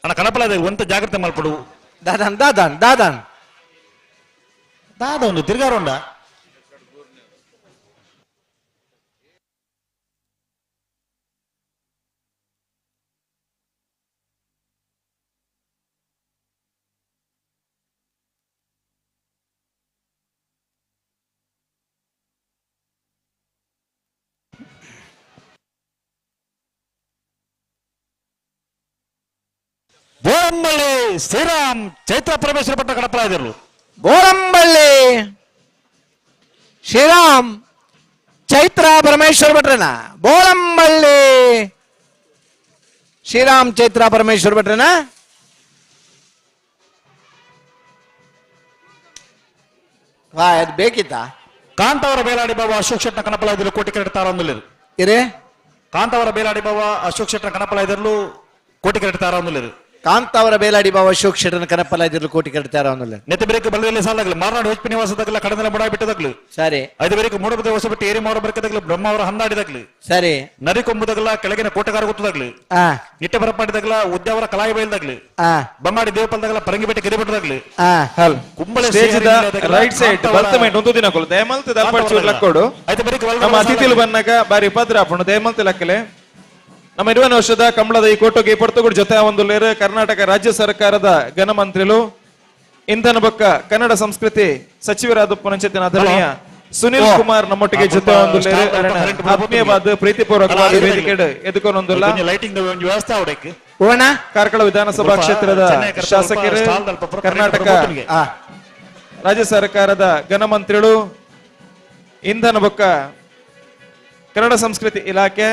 ಅಣ್ಣ ಕನಪಲ ಒಂತ ಜಾಗ್ರತೆ ಮಲ್ಪಡು. ದಾದಾನ್ ದಾದಾನ್ ದಾದಾನ್ ದಾದ ಒಂದು ತಿರ್ಗಾರೋಂಡ. ಬೋಳಂಬಳ್ಳಿ ಶ್ರೀರಾಮ್ ಚೈತ್ರ ಪರಮೇಶ್ವರ ಪಟ್ಟ ಕಡಪಲಾದಿರು. ಬೋಳಂಬಳ್ಳಿ ಶ್ರೀರಾಮ್ ಚೈತ್ರ ಪರಮೇಶ್ವರ ಭಟ್ರನ. ಬೋಳಂಬಳ್ಳಿ ಶ್ರೀರಾಮ್ ಚೈತ್ರ ಪರಮೇಶ್ವರ ಭಟ್ರನ. ವಾ, ಅದು ಬೇಕಿತ್ತ? ಕಾಂತಾವರ ಬೇಲಾಡಿ ಬಾಬಾ ಅಶೋಕ್ ಶೆಟ್ಟನ ಕನಪಲಾದಿರು ಕೋಟಿ ಕರೆಕ್ಟ್ ತಾರೊಂದುಲ್ಲೇರು. ಇರೇ ಕಾಂತಾವರ ಬೇಲಾಡಿ ಬಾಬಾ ಅಶೋಕ್ ಶೆಟ್ಟನ ಕನಪಲಾದಿರಲು ಕೋಟಿ ಕರೆಕ್ಟ್ ತಾರೊಂದುಲ್ಲೇರು. ಕಾಂತಾವರ ಬೇಲಾಡಿ ಬಾವ ಅಶೋಕ್ ಶೆಟ್ಟನ ಕನಪಲಾದಿರಲು ಕೋಟಿ ಕರೆಕ್ಟ್ ತಾರೊಂದುಲ್ಲೇರು. ನೆತ್ತ ಬೇರೆ ಬಲದಲ್ಲಿ ಸಾಲಾಗಲಿ ಮಾರನಾಡು ಹೆಚ್ ಪಿ ನಿವಾಸದಾಗಲ ಕಡದಲ ಬಡ ಬಿಟ್ಟದಾಗ್ಲು. ಸರಿ. ಐದು ಬೇರೆ ಮೂಡಬದ ಹೊಸಬೆಟ್ಟಿ ಏರಿ ಮಾವರ ಬರ್ಕದಾಗ್ಲು ಬ್ರಹ್ಮಾವರ ಹಂದಾಡಿದಾಗ್ಲು. ಸರಿ. ನರಿಕೊಂಬುದಾಗಲ ಕೆಳಗಿನ ಕೋಟೆಗಾರ ಗೊತ್ತದಾಗ್ಲು. ನಿಟ್ಟೆ ಬರಪಾಡಿದಾಗಲ ಉದ್ಯಾವರ ಕಲಾಯಿ ಬಯಲ್ದಾಗ್ಲು. ಬೊಮ್ಮಾಡಿ ದೇವಪಾಲದಾಗಲ ಪರಂಗಿಪೇಟೆ ಗಿರಿಬಿಟ್ಟದಾಗ್ಲು. ಕುಂಬಳೆ ಸ್ಟೇಜ್ ರೈಟ್ ಸೈಡ್ ಬರ್ತಮೇಂಟ್ ಒಂದು ದಿನ ಕೊಲು ದಯಮಲ್ತ್ ದಲ್ಪಡ್ ಲಕ್ಕೋಡು. ನಮ್ಮ ಅತಿಥಿಲು ಬನ್ನಾಗ ಬಾರಿ ಉಪದ್ರ ಆಪುಂಡು, ದಯಮಲ್ತ್ ಲಕ್ಕಲೆ. ನಮ್ಮ 20 ವರ್ಷದ ಕಂಬಳದ ಈ ಕೋಟೋಗೆ ಪೊರ್ತುಗುಡ್ ಜೊತೆ ಒಂದು ಲೇರು ಕರ್ನಾಟಕ ರಾಜ್ಯ ಸರ್ಕಾರದ ಘನಮಂತ್ರಿಲು ಇಂಧನ ಬೊಕ್ಕ ಕನ್ನಡ ಸಂಸ್ಕೃತಿ ಸಚಿವರಾದ ಪುನಂಚಿತನ ಆದರಣೀಯ ಸುನಿಲ್ ಕುಮಾರ್ ನಮ್ಮೊಟ್ಟಿಗೆ ಜೊತೆ ಒಂದು ಲೇರು ಆತ್ಮೀಯವಾದ ಪ್ರೀತಿಪೂರ್ವಕವಾದ ವೇದಿಕೆ ಎದುಕೊಂಡೊಂದುಲ್ಲ. ಲೈಟಿಂಗ್ ವ್ಯವಸ್ಥೆ ಅವಡಕ್ಕೆ ಕಾರ್ಕಳ ವಿಧಾನಸಭಾ ಕ್ಷೇತ್ರದ ಶಾಸಕರು, ಕರ್ನಾಟಕ ರಾಜ್ಯ ಸರ್ಕಾರದ ಘನಮಂತ್ರಿಗಳು, ಇಂಧನ ಬೊಕ್ಕ ಕನ್ನಡ ಸಂಸ್ಕೃತಿ ಇಲಾಖೆ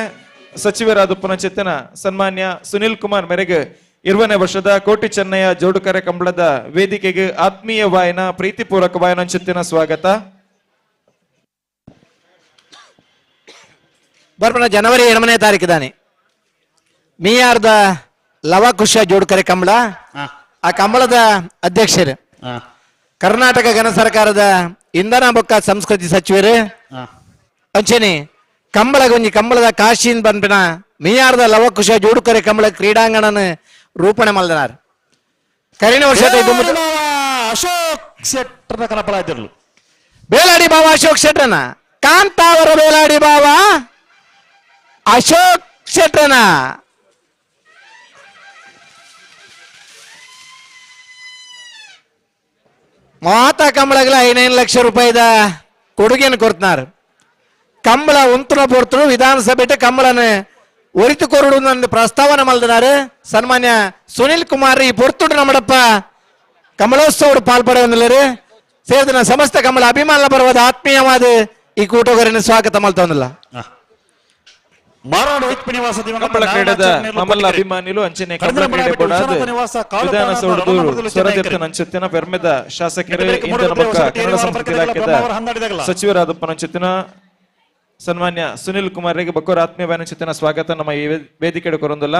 ಸಚಿವರಾದ ಪುನಚೇತನ ಸನ್ಮಾನ್ಯ ಸುನಿಲ್ ಕುಮಾರ್ ಮೇರೆಗೆ 20ನೇ ವರ್ಷದ ಕೋಟಿ ಚೆನ್ನಯ್ಯ ಜೋಡುಕರೆ ಕಂಬಳದ ವೇದಿಕೆಗೆ ಆತ್ಮೀಯ ವಾಯನ ಪ್ರೀತಿಪೂರ್ವಕ ವಾಯನಂಚಿತ್ತಿನ ಸ್ವಾಗತ. ಬರ್ಪಣ ಜನವರಿ 8ನೇ ತಾರೀಕಿದಾನೆ ಮೀಯಾರ್ದ ಲವಕುಶ ಜೋಡುಕರೆ ಕಂಬಳ. ಆ ಕಂಬಳದ ಅಧ್ಯಕ್ಷರು ಕರ್ನಾಟಕ ಘನ ಸರ್ಕಾರದ ಇಂಧನ ಬೊಕ್ಕ ಸಂಸ್ಕೃತಿ ಸಚಿವರು ಅಂಚನೆ ಕಂಬಳಗೊಂಜಿ ಕಂಬಳದ ಕಾಶಿನ್ ಬಂಪಿನ ಮೀಯಾರ್ದ ಲವಕುಶ ಜೋಡುಕರೆ ಕಂಬಳ ಕ್ರೀಡಾಂಗಣನ ರೂಪಣೆ ಮಲ್ದನಾರ್. ಕರಿನ ವರ್ಷ ಅಶೋಕ್ ಶೆಟ್ಟರ್ನ ಕನಪಲಾದಿರ್ಲು. ಬೇಲಾಡಿ ಬಾವ ಅಶೋಕ್ ಶೆಟ್ಟರ್ನ. ಕಾಂತಾವರ ಬೇಲಾಡಿ ಬಾವ ಅಶೋಕ್ ಶೆಟ್ಟರ್ನ. ಮಾತಾ ಕಂಬಳಗಳ 5 ಲಕ್ಷ ರೂಪಾಯಿದ ಕೊಡುಗೆಯನ್ನು ಕೊಡ್ತಾರ. ಕಂಬಳ ಉಂತುನ ಪೊರ್ತುಡು ವಿಧಾನಸಭೆ ಕಂಬಳನ ಒರಿತು ಕೊರಡು ನನ್ನ ಪ್ರಸ್ತಾವನೆ ಮಲ್ದನಾರು ಸನ್ಮಾನ್ಯ ಸುನಿಲ್ ಕುಮಾರ್. ಈ ಪೊರ್ತುಡು ನಮ್ಮಡಪ್ಪ ಕಮಲೋತ್ಸವ ಪಾಲ್ಪಡೆಯೊಂದಿಲ್ಲರು ಸೇರಿದ ಸಮಸ್ತ ಕಮಲ ಅಭಿಮಾನ ಬರುವುದು ಆತ್ಮೀಯವಾದ ಈ ಕೂಟಗಾರನ ಸ್ವಾಗತ ಮಲ್ತೊಂದಿಲ್ಲ. ಕಂಬಳ ಕ್ರೀಡೆದ ಮಮಲ್ಲ ಅಭಿಮಾನಿಲು ಅಂಚನೆ ಕಂಬಳ ಕ್ರೀಡೆ ಬೋಡಾದ ವಿಧಾನಸೌಧದ ಸ್ವರದೀರ್ಥನ ಅಂಚೆತ್ತಿನ ಪೆರ್ಮೆದ ಶಾಸಕರು ಇಂಧನ ಬೊಕ್ಕ ಕನ್ನಡ ಸಂಸ್ಕೃತಿ ಇಲಾಖೆದ ಸಚಿವರಾದ ಪನಂಚೆತ್ತಿನ ಸನ್ಮಾನ್ಯ ಸುನಿಲ್ ಕುಮಾರ್ ರಿಗೆ ಬಕ್ಕೋರ ಆತ್ಮೀಯ ವಾಯನಚಿತ್ತಿನ ಸ್ವಾಗತ ನಮ್ಮ ಈ ವೇದಿಕೆ ಕೊರೊಂದುಲ್ಲ.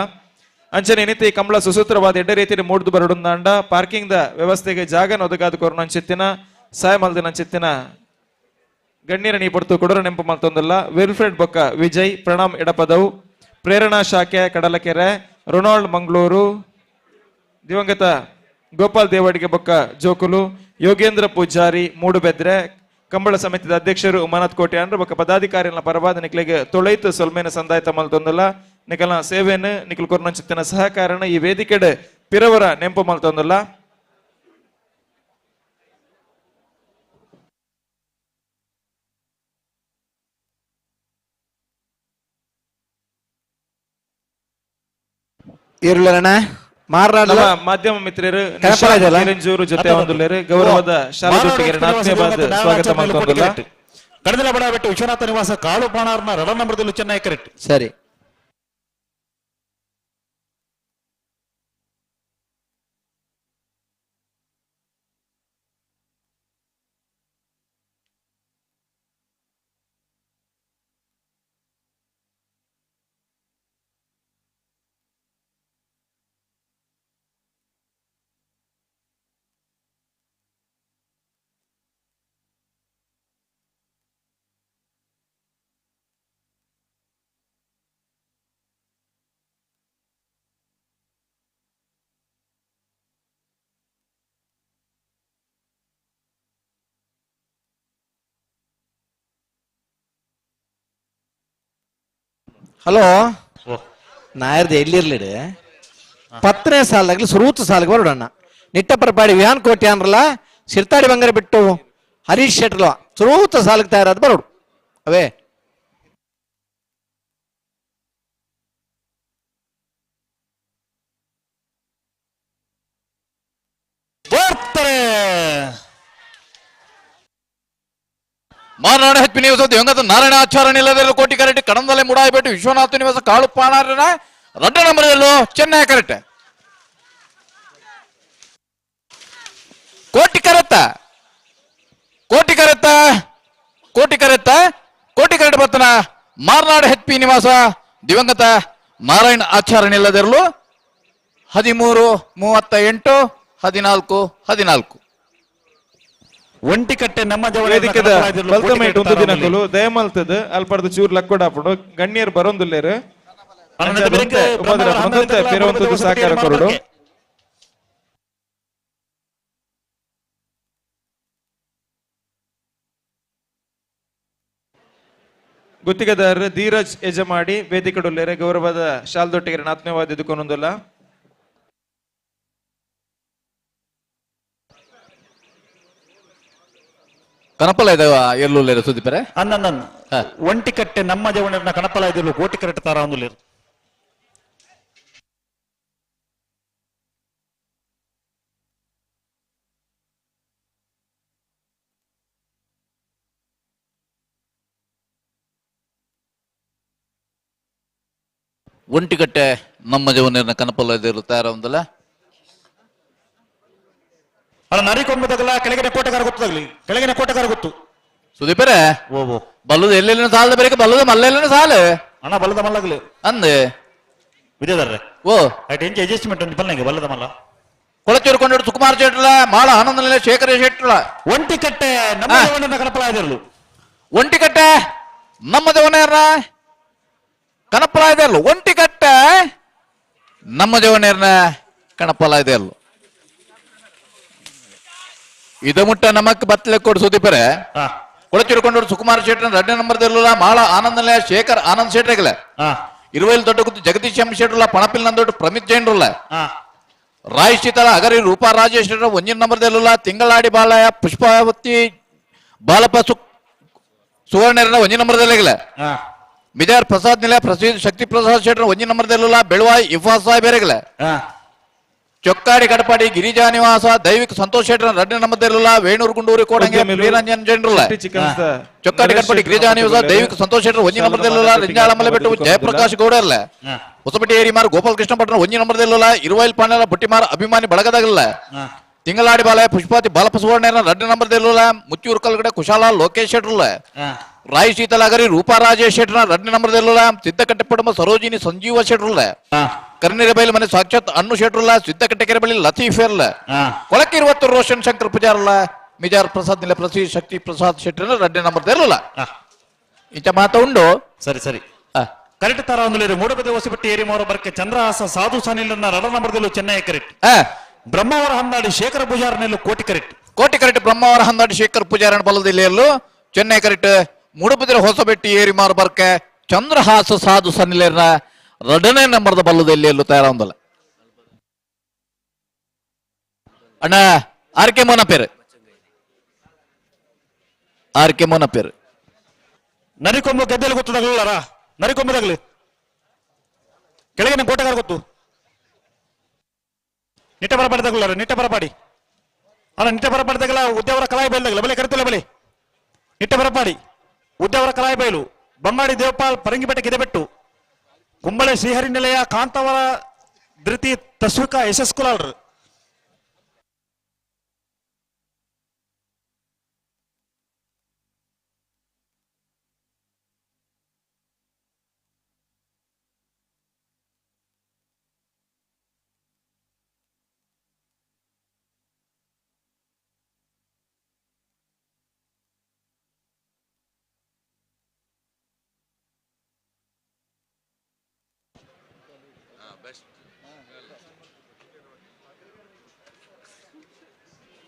ಅಂಚನೆ ನಿತ್ಯ ಈ ಕಂಬಳ ಸುಸೂತ್ರವಾದ ಎಡ್ಡೆ ರೀತಿಯಲ್ಲಿ ಮೂಡ್ದು ಬರಡುಂದಾಂಡ ಪಾರ್ಕಿಂಗ್ the ವ್ಯವಸ್ಥೆಗೆ ಜಾಗನ ಒದಗಾದ ಕೊರೊನ ಅಂಚೆತ್ತಿನ ಸಹಾಯ ಮಲ್ದಿನ ಅಂಚೆತ್ತಿನ ಗಣ್ಯರ ನೀ ಪಡ್ತು ಕೊಡರ ನೆಂಪು ಮಲ್ತೊಂದುಲ್ಲ. ವಿಲ್ಫ್ರೆಡ್ ಬೊಕ್ಕ ವಿಜಯ್, ಪ್ರಣಾಮ್ ಎಡಪದವು, ಪ್ರೇರಣಾ ಶಾಖೆ ಕಡಲಕೆರೆ, ರೊನಾಲ್ಡ್ ಮಂಗಳೂರು, ದಿವಂಗತ ಗೋಪಾಲ್ ದೇವಾಡಿಗೆ ಬೊಕ್ಕ ಜೋಕುಲು, ಯೋಗೇಂದ್ರ ಪೂಜಾರಿ ಮೂಡುಬೆದ್ರೆ, ಕಂಬಳ ಸಮಿತಿದ ಅಧ್ಯಕ್ಷರು ಉಮಾನಾಥ್ ಕೋಟೆ ಅಂದ್ರೆ ಬೊಕ್ಕ ಪದಾಧಿಕಾರಿಗಳ ಪರವಾದ ನಿಕ್ಲಿಗೆ ತೊಳೈತು ಸೊಲ್ಮೇನ ಸಂದಾಯ ಮಲ್ತೊಂದುಲ್ಲ. ನಿಕಲ್ನ ಸೇವೆಯನ್ನು ನಿಖಲ್ ಕೊರ್ನಂಚಿತ್ತಿನ ಸಹಕಾರನ ಈ ವೇದಿಕೆಡೆ ಪಿರವರ ನೆಂಪು ಮಲ್ತೊಂದುಲ್ಲ. ಇರುಳರಣ ಮಾರ್ನಾಡ್ ಮಾಧ್ಯಮ ಮಿತ್ರರು ನಿರಂಜೂರು ಜೊತೆ ಒಂದುಲ್ಲೇರು ಗೌರವದ ಶಾಲಾ ಆತ್ಮೀಯವಾದ ಸ್ವಾಗತ ಮಲ್ತೊಂದುಲ್ಲ. ಕಡದಲ ಬಡಾಬೆಟ್ಟು ವಿಶ್ವನಾಥ ನಿವಾಸ ಕಾಳು ಪಾಣಾರ್ನ ರಡ ನಂಬರದಲ್ಲಿ ಚೆನ್ನೈ ಕರೆಕ್ಟ್. ಸರಿ. ಹಲೋ, ನಾಯರ್ದು ಎಲ್ಲಿರ್ಲಿಡು 10ನೇ ಸಾಲದಾಗಲಿ ಸುರೂತ ಸಾಲಿಗೆ ಬರೋಣ. ನಿಟ್ಟಪರಪಾಡಿ ವಿಹಾನ್ ಕೋಟೆ ಅಂದ್ರಲ್ಲ, ಸಿರ್ತಾಡಿ ಬಂಗಾರ ಬಿಟ್ಟು ಹರೀಶ್ ಶೆಟ್ರಲ್ವ ಸುರೂತ ಸಾಲಿಗೆ ತಯಾರಾದ ಬರೋಡು ಅವೇ. ಮಾರನಾಡ ಹೆಚ್ ನಿವಾಸ ದಿವಂಗತ ನಾರಾಯಣ ಆಚಾರ್ಯ ನಿಲಯದಲ್ಲಿ ಕೋಟಿ ಕರೆಕ್ಟ್ ಕಡಂದಲೆ ಮುಡಾಯಿಪೇಟೆ ವಿಶ್ವನಾಥ ನಿವಾಸ ಕಾಳುಪಾಣಾರನ ರಡ್ಡ ನಂಬರದಲ್ಲೂ ಚೆನ್ನೈ ಕರೆಕ್ಟ್ ಕೋಟಿ ಕರೆತ್ತ ಕೋಟಿ ಕರೆತ್ತ ಕೋಟಿ ಕರೆತ್ತ ಕೋಟಿ ಕರೆಕ್ಟ್ ಬರ್ತನ ಮಾರ್ನಾಡ್ ಹೆಚ್ ಪಿ ನಿವಾಸ ದಿವಂಗತ ನಾರಾಯಣ ಆಚಾರ್ಯ ನಿಲ್ಲದಿರಲು 13:38 14 14. ಒಂಟಿಕಟ್ಟೆ ನಮ್ಮ ವೇದಿಕೆದ ಬಲ್ತಮೈಟ್ ಒಂದು ದಿನಕ್ಕಲು ದಯಮಲ್ತದ ಅಲ್ಪರ್ದ ಚೂರ್ ಲಕ್ಕೊಡಾಪುಡು ಗಣ್ಯರು ಬರೋಂದುಲ್ಲೇರು ಸಹಕಾರ ಕೊರಡು. ಗುತ್ತಿಗೆದಾರರು ಧೀರಜ್ ಯಜಮಾಡಿ ವೇದಿಕೆಡುಲ್ಲೇರೆ ಗೌರವದ ಶಾಲ್ದೊಟ್ಟಿಗೆ ಆತ್ಮೀಯವಾದ ಎದುಕೊಂದಲ್ಲ. ಕನಪಲ ಇದಾವ ಎಲ್ಲುಲ್ಲೇರು ಸುದೀಪರೆ ಅನ್ನನ್ ಒಂಟಿಕಟ್ಟೆ ನಮ್ಮ ಜವಣರ್ನ ಕನಪಲ ಇದಿಲ್ಲ ಕೋಟಿ ಕರೆಕ್ಟ್ ತಾರ ಒಂದುಲ್ಲೇರು. ಒಂಟಿಕಟ್ಟೆ ನಮ್ಮ ಜವನರ್ನ ಕನಪಲ ಇದಿರು ತಾರ ಒಂದಲ್ಲ. ಅಲ್ಲ ನರಿಕೊಂಬುದಾಗಲ್ಲ ಕೆಳಗಿನ ಕೋಟೆಗಾರ ಗೊತ್ತಾಗ್ಲಿ ಕೆಳಗಿನ ಕೋಟೆಗಾರ ಗೊತ್ತು ಸುದೀಪರೇ ಬಲ್ಲದ ಎಲ್ಲೆಲ್ಲಿನ ಸಾಲದ ಬೇರೆ ಬಲ್ಲದ ಮಲ್ಲೆಲ್ಲಿನ ಸಾಲು ಅಣ್ಣ ಬಲ್ಲದ ಮಲ್ಲಗ್ಲಿ ಅಂದೆ ವಿದ್ಯಾಧರ್ರೆ ಓ ಐಟ್ ಎಂಚ ಅಡ್ಜಸ್ಟ್ಮೆಂಟ್ ಒಂದು ಬಲ್ಲಂಗೆ ಬಲ್ಲದ ಮಲ್ಲ ಕೊಳಚೂರು ಕೊಂಡೋಡು ಸುಕುಮಾರ್ ಶೆಟ್ಲ ಮಾಳ ಆನಂದನಿಲೆ ಶೇಖರ ಶೆಟ್ಲ ಒಂಟಿಕಟ್ಟೆ ನಮ್ಮ ದೇವಣ್ಣ ಕನಪಲ ಇದಿರಲು ಒಂಟಿಕಟ್ಟೆ ನಮ್ಮ ದೇವನೇರ್ನ ಕನಪಲ ಇದೆಯಲ್ಲ ಒಂಟಿಕಟ್ಟೆ ನಮ್ಮ ದೇವನೇರ್ನ ಕಣಪಲ ಇದೆಯಲ್ಲ. ಇದು ಮುಟ್ಟ ನಮಕ್ ಬತ್ತಲೆ ಕೊಡು ಸುದೀಪರೆ ಕೊಳಚೂರು ಕೊಂಡೋಡು ಸುಕುಮಾರ್ ಶೆಟ್ರ ಎರಡನೇ ನಂಬರ್ ಇರಲಿಲ್ಲ ಮಾಳ ಆನಂದನಿಲೆ ಶೇಖರ್ ಆನಂದ್ ಶೆಟ್ರೆಗಲ ಇರುವೈಲ್ ದೊಡ್ಡ ಗುತ್ತು ಜಗದೀಶ್ ಎಂ ಶೆಟ್ರಲ್ಲ ಪಣಪಿಲ್ ನಂದೊಡ್ಡ ಪ್ರಮಿತ್ ಜೈನ್ರುಲ್ಲ ರಾಯ್ ಶೀತಲ ಅಗರಿ ರೂಪಾ ರಾಜೇಶ್ ಶೆಟ್ರ ಒಂದಿನ ನಂಬರ್ ಇರಲಿಲ್ಲ ತಿಂಗಳಾಡಿ ಬಾಲಯ ಪುಷ್ಪಾವತಿ ಬಾಲಪ್ಪ ಸುವರ್ಣರನ್ನ ಒಂದಿನ ನಂಬರ್ ಇರಲಿಲ್ಲ ಮಿಜಾರ್ ಪ್ರಸಾದ್ ನಿಲಯ ಪ್ರಸಿದ್ಧ ಶಕ್ತಿ ಪ್ರಸಾದ್ ಶೆಟ್ರ ಒಂದಿನ ನಂಬರ್ ಇರಲಿಲ್ಲ ಬೆಳವಾಯಿ ಇಫಾಸ್ ಸಾಹೇಬ್ ಎರೆಗಲ ಚೊಕ್ಕಾಡಿ ಕಡಪಾಡಿ ಗಿರಿಜಾ ನಿವಾಸ ದೈವಿಕ ಸಂತೋಷ್ ಶೆಟ್ರ ಎರಡನೇ ನಂಬರ್ ಇರಲಿಲ್ಲ ವೇಣೂರು ಗುಂಡೂರಿ ಕೋಡಂಗಿ ಪ್ರಿಯರಂಜನ್ ಜೈನ್ರುಲ್ಲ ಚೊಕ್ಕಾಡಿ ಕಡಪಾಡಿ ಗಿರಿಜಾ ನಿವಾಸ ದೈವಿಕ ಸಂತೋಷ್ ಶೆಟ್ರ ಒಂಜಿ ನಂಬರ್ ಇರಲಿಲ್ಲ ರಿಂಜಾಳಮಲೆ ಬೆಟ್ಟು ಜಯಪ್ರಕಾಶ್ ಗೌಡ ಇರಲ್ಲ ಹೊಸಪೇಟೆ ಏರಿಮಾರ್ ಗೋಪಾಲ ಕೃಷ್ಣ ಭಟ್ರ ಒಂಜಿ ನಂಬರ್ ಇರಲಿಲ್ಲ ಇರುವೈಲ್ ಪಾಂಡ್ಯರ ಬುಟ್ಟಿಮಾರ್ ಅಭಿಮಾನಿ ಬಳಗದಾಗಲ್ಲ ತಿಂಗಳಾಡಿ ಬಾಲೆ ಪುಷ್ಪಾತಿ ಬಾಲಪ್ಪ ಸುವರ್ಣ ಎರಡನೇ ನಂಬರ್ ಇರಲಿಲ್ಲ ಮುಚ್ಚೂರು ಕಲ್ಗಡೆ ಕುಶಾಲ ಲೋಕೇಶ್ ಶೆಟ್ರಲ್ಲ ರಾಯ್ ಶೀತಲಾಗರಿ ರೂಪಾ ರಾಜೇಶ್ ಶೆಟ್ರ ಎರಡನೇ ನಂಬರ್ ಇರಲಿಲ್ಲ ಸಿದ್ದಕಟ್ಟೆಪಡಮ ಸರೋಜಿನಿ ಸಂಜೀವ ಶೆಟ್ರುಲ್ಲ ಕರ್ನಿರಬೈಲ್ ಮನೆ ಸಾಕ್ಷಾತ್ ಅಣ್ಣು ಶೆಟ್ರುಲ್ಲ ಸಿದ್ದಕಟ್ಟೆಕೆರೆ ಬಳಿ ಲತೀಫ್ ಇರಲ್ಲ ಕೊಳಕಿರುವತ್ತು ರೋಷನ್ ಶಂಕರ್ ಪೂಜಾರಲ್ಲ ಮಿಜಾರ್ ಪ್ರಸಾದ್ ನಿಲ ಪ್ರಸಿ ಶಕ್ತಿ ಪ್ರಸಾದ್ ಶೆಟ್ರ ಎರಡನೇ ನಂಬರ್ ಇರಲಿಲ್ಲ ಇಂಚ ಮಾತ ಉಂಡು. ಸರಿ ಸರಿ ಕರೆಕ್ಟ್ ತರ ಒಂದು ಮೂಡಬದೆ ಹೊಸಪಟ್ಟಿ ಏರಿಮೋರ ಬರ್ಕೆ ಚಂದ್ರಹಾಸ ಸಾಧು ಸನಿಲನ್ನ ರಡ ನಂಬರ್ದಲ್ಲೂ ಚೆನ್ನೈ ಕರೆಕ್ಟ್ ಬ್ರಹ್ಮಾವರ ಹಂದಾಡಿ ಶೇಖರ ಪೂಜಾರನೆಲ್ಲೂ ಕೋಟಿ correct Koti correct Brahmavar Handadi Shekhar ಪೂಜಾರನ ಬಲದಿಲ್ಲೆಯಲ್ಲೂ Chennai correct Moodbidri ಹೊಸಬೆಟ್ಟಿ ಏರಿಮಾರ್ ಬರ್ಕೆ ಚಂದ್ರಹಾಸ ಸಾಧು ಸನ್ನಿಲೇರ್ನ ಎರಡನೇ ನಂಬರ್ದ ಬಲ್ಲದ ಎಲ್ಲೂ ತಯಾರಾಂದಲ್ಲ. ಅಣ್ಣ ಆರ್ ಕೆ ಮೋನ ಪೇರು ಆರ್ ಕೆ ಮೋನ ಪೇರು ನರಿಕೊಂಬು ಗೆದ್ದೆಲ್ಲಿ ಗೊತ್ತದಾಗಲಿಲ್ಲ ನರಿಕೊಂಬದಾಗಲಿ ಕೆಳಗಿನ ಕೋಟೆಗಾರ ಗೊತ್ತು ನಿಟ್ಟ ಬರಪಾಡಿ ತಗಲಾರ ನಿಟ್ಟ ಬರಪಾಡಿ ಅಲ್ಲ ನಿಟ್ಟ ಬರಪಾಡಿ ತಗಲ ಉದ್ಯಾವರ ಕಲಾಯಿ ಬಯಲ್ದಾಗಲ ಬಲೆ ಕರಿತಲ್ಲ ಬಲೆ ನಿಟ್ಟ ಬರಪಾಡಿ ಉದ್ಯಾವರ ಕಲಾಯಿ ಬಯಲು ಬೊಮ್ಮಾಡಿ ದೇವಪಾಲ್ ಪರಂಗಿಪೇಟೆ ಗಿದೆಬೆಟ್ಟು ಕುಂಬಳೆ ಶ್ರೀಹರಿ ನಿಲಯ ಕಾಂತಾವರ ಧೃತಿ ತಸ್ವಿಕಾ ಯಶಸ್ ಕುಲಾಲ್ರು.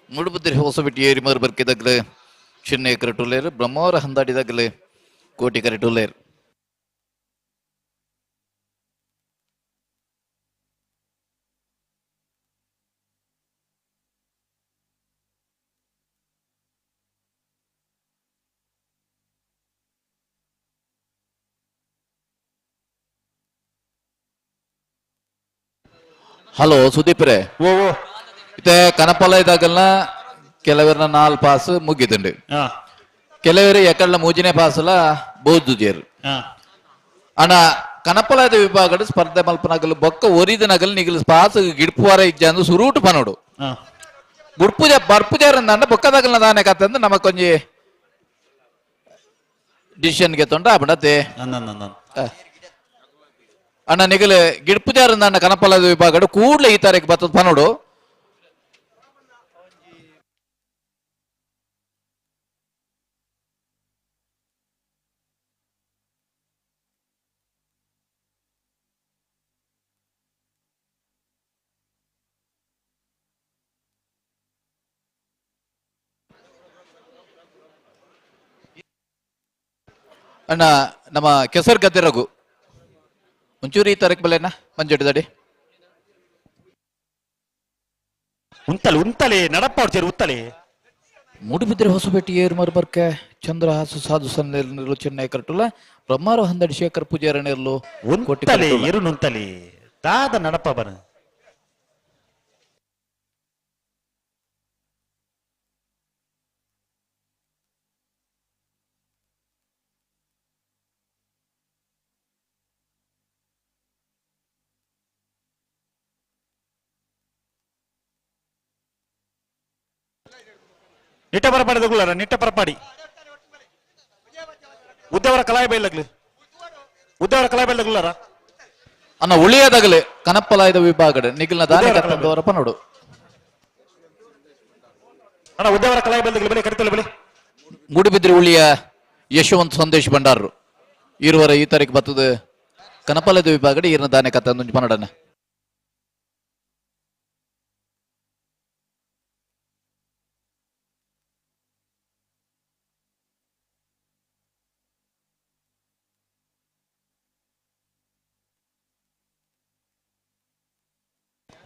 ಮೂಡುಬಿದಿರೆ ಹೊಸಬೆಟ್ಟಿ ಏರಿ ಮರು ಬರ್ಕಿದಾಗಲೇ ಚೆನ್ನೈ ಕರೆಟುಲ್ಲೇರು ಬ್ರಹ್ಮಾವರ ಹಂದಾಡಿದಾಗಲೇ ಕೋಟಿ ಕರೆಟುಲ್ಲೇರು. ಹಲೋ ಸುದೀಪ್ ರೇ, ಇತ್ತೆ ಕನಪಲ ಇದಾಗಲ್ಲ ಕೆಲವರನ್ನ 4 ಪಾಸ್ ಮುಗಿದುಂಡು. ಕೆಲವರು ಎಕಡ್ಲ ಮೂಜಿನೇ ಪಾಸಲ ಬೋದುದೇರು. ಅಣ್ಣ ಕನಪಲಾದ ವಿಭಾಗದ ಸ್ಪರ್ಧೆ ಮಲ್ಪನಗಲು ಬೊಕ್ಕ ಒರಿದ ನಗಲು ನಿಗಲು ಪಾಸ್ ಗಿಡ್ಪುವಾರ ಇಜ್ಜಂದು ಸುರೂಟು ಪನೋಡು. ಗುಡ್ಪುಜ ಬರ್ಪುಜಾರಂದ ಬೊಕ್ಕದಗಲ್ನ ದಾನೆ ಕತ್ತಂದು ನಮ್ಮ ಕೊಂಜಿ ಡಿಸಿಷನ್ ಗೆ ತೊಂಡ ಆಪಣತೆ. ಅಣ್ಣ ನಿಗಲು ಗಿಡ್ಪುಜಾರಂದ ಅಣ್ಣ ಕನಪಲಾದ ವಿಭಾಗಡು ಕೂಡ್ಲೆ ಈ ತಾರೀಕು ಬತ್ತದ ಪನೋಡು. ಅಣ್ಣ ನಮ್ಮ ಕೆಸರು ಗದ್ದೆ ರಘು ಒಂಚೂರು ಈ ತಾರೀಕು ಬಲ್ಲೇನ ಮಂಜುಡಿದಡಿ. ಉಂತಲೆ ಉಂತಲೆ ನಡಪ್ಪ ಉತ್ತಲೆ. ಮೂಡುಬಿದ್ರೆ ಹೊಸಪೇಟೆ ಏರು ಮರುಬರ್ಕೆ ಚಂದ್ರಹಾಸು ಸಾಧು ಸನ್ನಿರ್ಲು ಚೆನ್ನೈ ಕರಟುಲ ಬ್ರಹ್ಮಾರು ಹಂದಡಿ ಶೇಖರ್ ಪೂಜಾರಣಿರ್ಲು ಉಂತಲೆ ಎರು ನುಂತಲೆ ದಾದ ನಡಪ್ಪ ಬನ. ನಿಟ್ಟ ಪರಪಾಡಿ ತಗುಲಾರ ನಿಟ್ಟ ಪರಪಾಡಿ ಉದ್ದವರ ಕಲಾಯ ಬೈಲಗ್ಲು ಉದ್ದವರ ಕಲಾಯ ಬೈಲಗ್ಲಾರ. ಅನ್ನ ಉಳಿಯದಾಗಲೇ ಕನಪ್ಪಲಾಯದ ವಿಭಾಗಡೆ ನಿಖಿಲ್ನ ದಾನಿ ಕತ್ತಂದವರಪ್ಪ ನೋಡು. ಅಣ್ಣ ಉದ್ದವರ ಕಲಾಯ ಬೈಲಗ್ಲು ಬಲಿ ಕರಿತಲ್ಲ ಬಲಿ. ಮೂಡುಬಿದ್ರಿ ಉಳಿಯ ಯಶವಂತ್ ಸಂದೇಶ್ ಭಂಡಾರರು ಇರುವರ ಈ ತಾರೀಕು ಬರ್ತದೆ ಕನಪಲದ ವಿಭಾಗಡೆ ಈರ್ನ ದಾನೆ ಕತ್ತಂದು ಪನ್ನಡನ.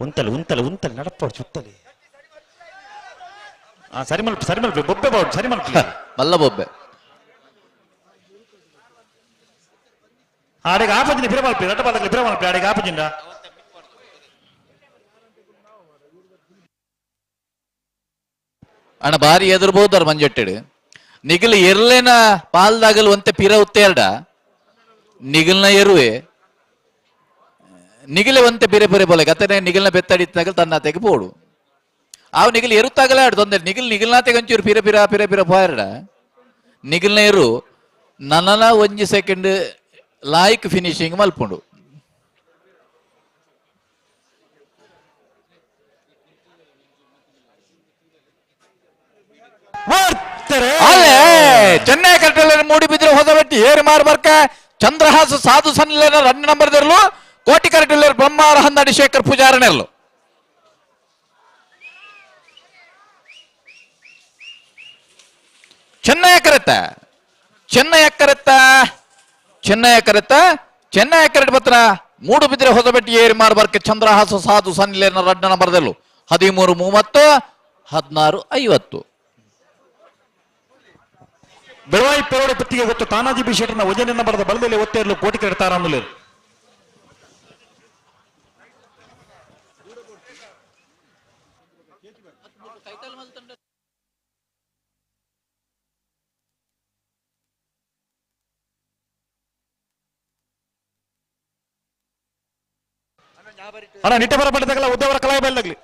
ಉಂತಲೆ ಉಂತಲೆ ಉಂತಲೆ ನಡಪ್ಪ ಚುತ್ತಲೆ. ಸರಿ ಮಲ್ಪ ಸರಿ ಮಲ್ಪ ಬೊಬ್ಬೆ ಬಾವು ಸರಿ ಮಲ್ಪ ಮಲ್ಲ ಬೊಬ್ಬೆ. ಆಡೆಗೆ ಆಪಜಿನ ಬಿರ ಮಲ್ಪಿ ರಡ್ಡ ಬಾದಕ್ಕೆ ಬಿರ ಮಲ್ಪಿ ಆಡೆಗೆ ಆಪಜಿಂದ. ಅಣ್ಣ ಬಾರಿ ಎದುರ್ಬೋದಾರ ಮಂಜಟ್ಟೆಡು ನಿಗಲು ಎರ್ಲೇನ ಪಾಲ್ದಾಗಲು ಒಂತೆ ಪಿರ ಉತ್ತೇರ್ಡ ನಿಗಲ್ನ ಎರುವೆ ನಿಗಲೆ ಒಂತೆ ಬೇರೆ ಬೇರೆ ಬೋಲೆ ಗತನೆ ನಿಗಲ್ನ ಬೆತ್ತಡಿತ್ತಾಗಲು ತನ್ನ ತೆಗೆ ಪೋಡು. ಆವು ನಿಗಲ್ ಎರುತ್ತಾಗಲೇ ಆಡು ತೊಂದರೆ ನಿಗಲ್ ನಿಗಲ್ನಾತೆಗೆ ಒಂಚೂರು ಪಿರ ಪಿರ ಪಿರ ಪಿರ ಪೋಯರ್ಡ ನಿಗಲ್ನ ಎರು ನನನ ಒಂಜಿ ಸೆಕೆಂಡ್ ಲಾಯ್ಕ್ ಫಿನಿಶಿಂಗ್ ಮಲ್ಪುಂಡು. ಅಲ್ಲೇ ಚೆನ್ನೈ ಕಟ್ಟಲೆ ಮೂಡಿ ಬಿದ್ದರೆ ಹೊಸಬೆಟ್ಟಿ ಏರು ಮಾರ್ಬರ್ಕ ಚಂದ್ರಹಾಸ ಸಾಧು ಸನ್ನಿಲೇನ ರನ್ ನಂಬರ್ ದರ್ಲು ಕೋಟಿ ಕರಟಿಲ್ಲರು ಬ್ರಹ್ಮಾರ ಹಂದಡಿ ಶೇಖರ್ ಪೂಜಾರನೆರ್ಲು. ಚೆನ್ನೈ ಕರೆತ ಚೆನ್ನೈ ಕರೆತ ಚೆನ್ನೈ ಕರೆತ ಚೆನ್ನೈ ಕರೆಟ್ ಪತ್ರ ಮೂಡು ಬಿದ್ದರೆ ಹೊಸಬೆಟ್ಟಿ ಏರಿ ಮಾರ್ಬರ್ಕ ಚಂದ್ರಹಾಸ ಸಾಧು ಸನ್ನಿಲೇನ ರಡ್ಡ ನಂಬರ್ ದರ್ಲು 13:30 16:50. ಬೆಳವಾಯಿ ಪೆರೋಡು ಪತ್ತಿಗೆ ಗೊತ್ತು ತಾನಾಜಿ ಬಿ ಶೆಟ್ಟರ್ನ ವಜನ ಬರೆದ ಬಲದಲ್ಲಿ ಒತ್ತೇರಲು ಕೋಟಿ ಕರೆತಾರ. ಅಣ್ಣ ನಿಟ್ಟೆ ಬರಪಟ್ಟದಾಗಲ್ಲ ಉದ್ಯಾವರ ಕಲಾಯ ಬೈಲ್ದಾಗ್ಲಿ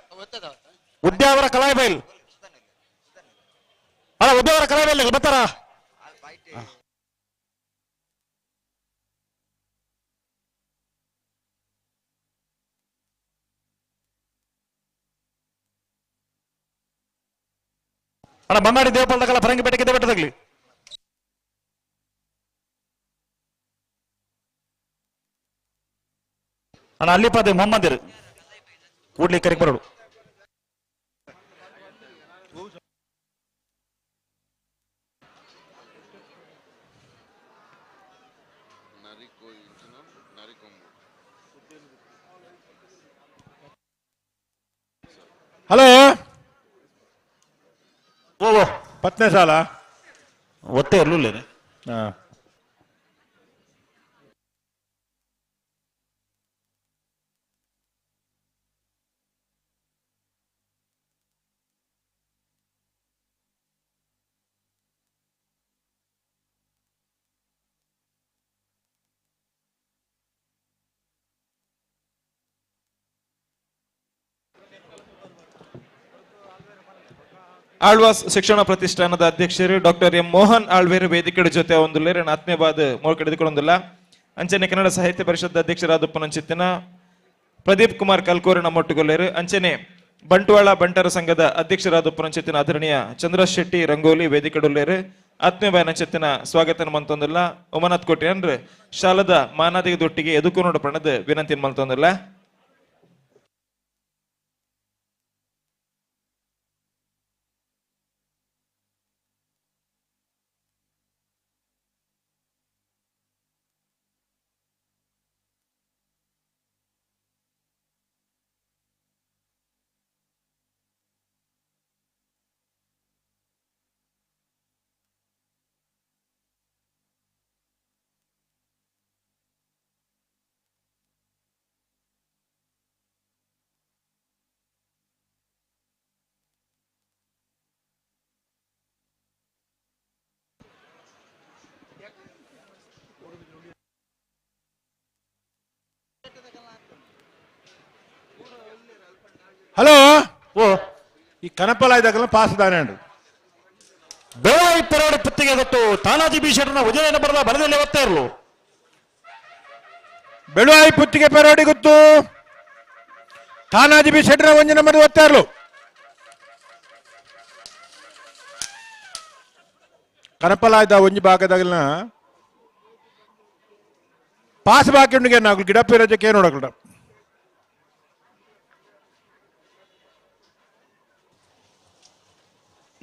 ಉದ್ಯಾವರ ಕಲಾಯ ಬೈಲ್ ಅಣ್ಣ ಉದ್ಯಾವರ ಕಲಾಯ ಬೈಲ್ದಾಗ್ಲಿ ಬರ್ತಾರ. ಅಣ್ಣ ಬಂಗಾಡಿ ದೇವಪಾಲದಾಗಲ್ಲ ಪರಂಗಿಪೇಟೆಗೆ ದೇವಟದಾಗ್ಲಿ. ಅಣ್ಣ ಅಲ್ಲಿಪಾದೆ ಮೊಹಮ್ಮದಿರು ಕೂಡ್ಲಿ ಕರೆಕ್ ಬರೋಡು. ಹಲೋ ಓ ಪತ್ನೇ ಸಾಲ ಒತ್ತೆ ಇರ್ಲಿಲ್ಲ. ಹಾ. ಆಳ್ವಾಸ್ ಶಿಕ್ಷಣ ಪ್ರತಿಷ್ಠಾನದ ಅಧ್ಯಕ್ಷರು ಡಾಕ್ಟರ್ ಎಂ ಮೋಹನ್ ಆಳ್ವೇರು ವೇದಿಕೆಯ ಜೊತೆ ಒಂದುಲ್ಲೇರು ಆತ್ಮೀಯವಾದ ಮೋಳ್ಕೆಡೆದುಕೊಳ್ಳೊಂದಿಲ್ಲ. ಅಂಚನೆ ಕನ್ನಡ ಸಾಹಿತ್ಯ ಪರಿಷತ್ ಅಧ್ಯಕ್ಷರಾದ ಪುನಂಚಿತ್ತಿನ ಪ್ರದೀಪ್ ಕುಮಾರ್ ಕಲ್ಕೋರು ನಮ್ಮೊಟ್ಟುಗೊಲ್ಲೇರು. ಅಂಚನೆ ಬಂಟ್ವಾಳ ಬಂಟರ ಸಂಘದ ಅಧ್ಯಕ್ಷರಾದ ಪುನಂಚಿತ್ತಿನ ಆದರಣೀಯ ಚಂದ್ರ ಶೆಟ್ಟಿ ರಂಗೋಲಿ ವೇದಿಕೆಡುಲ್ಲೇರು. ಆತ್ಮೀಯ ನಂಚಿತ್ತಿನ ಸ್ವಾಗತ ಮಂತೊಂದಿಲ್ಲ. ಉಮನಾಥ್ ಕೋಟಿ ಅಂದ್ರೆ ಶಾಲದ ಮಾನಾದಿಗೆ ದೊಟ್ಟಿಗೆ ಎದುಕು ನೋಡ ಪ್ರಣದ ವಿನಂತಿ ಮಲ್ತೊಂದಿಲ್ಲ. ಹಲೋ ಓ ಈ ಕನಪಲ ಇದ್ದಾಗಲ್ಲ ಪಾಸ್ ದಾನೆ. ಬೆಳಗಾವಿ ಪೆರಾಡು ಪುತ್ತಿಗೆ ಗೊತ್ತು ತಾನಾಜಿ ಬಿ ಶೆಟ್ಟರ್ನ ಉಜಯನ ಬರದ ಬಲದಲ್ಲಿ ಒತ್ತಾ ಇರಲು. ಬೆಳುವಾಯಿ ಪುತ್ತಿಗೆ ಪೆರೋಡಿ ಗೊತ್ತು ತಾನಾಜಿ ಬಿ ಶೆಟ್ಟರ್ನ ಒಂಜಿ ನಂಬರ್ ಒತ್ತಾ ಇರಲು. ಕನಪಲ ಇದ್ದ ಒಂಜಿ ಭಾಗದಾಗಲ ಪಾಸ್ ಬಾಕಿ ಉಂಡಿಗೆ ನಾಗಲು ಗಿಡ ಪಿರಜಕ್ಕೆ ಏನು ನೋಡಕಡ.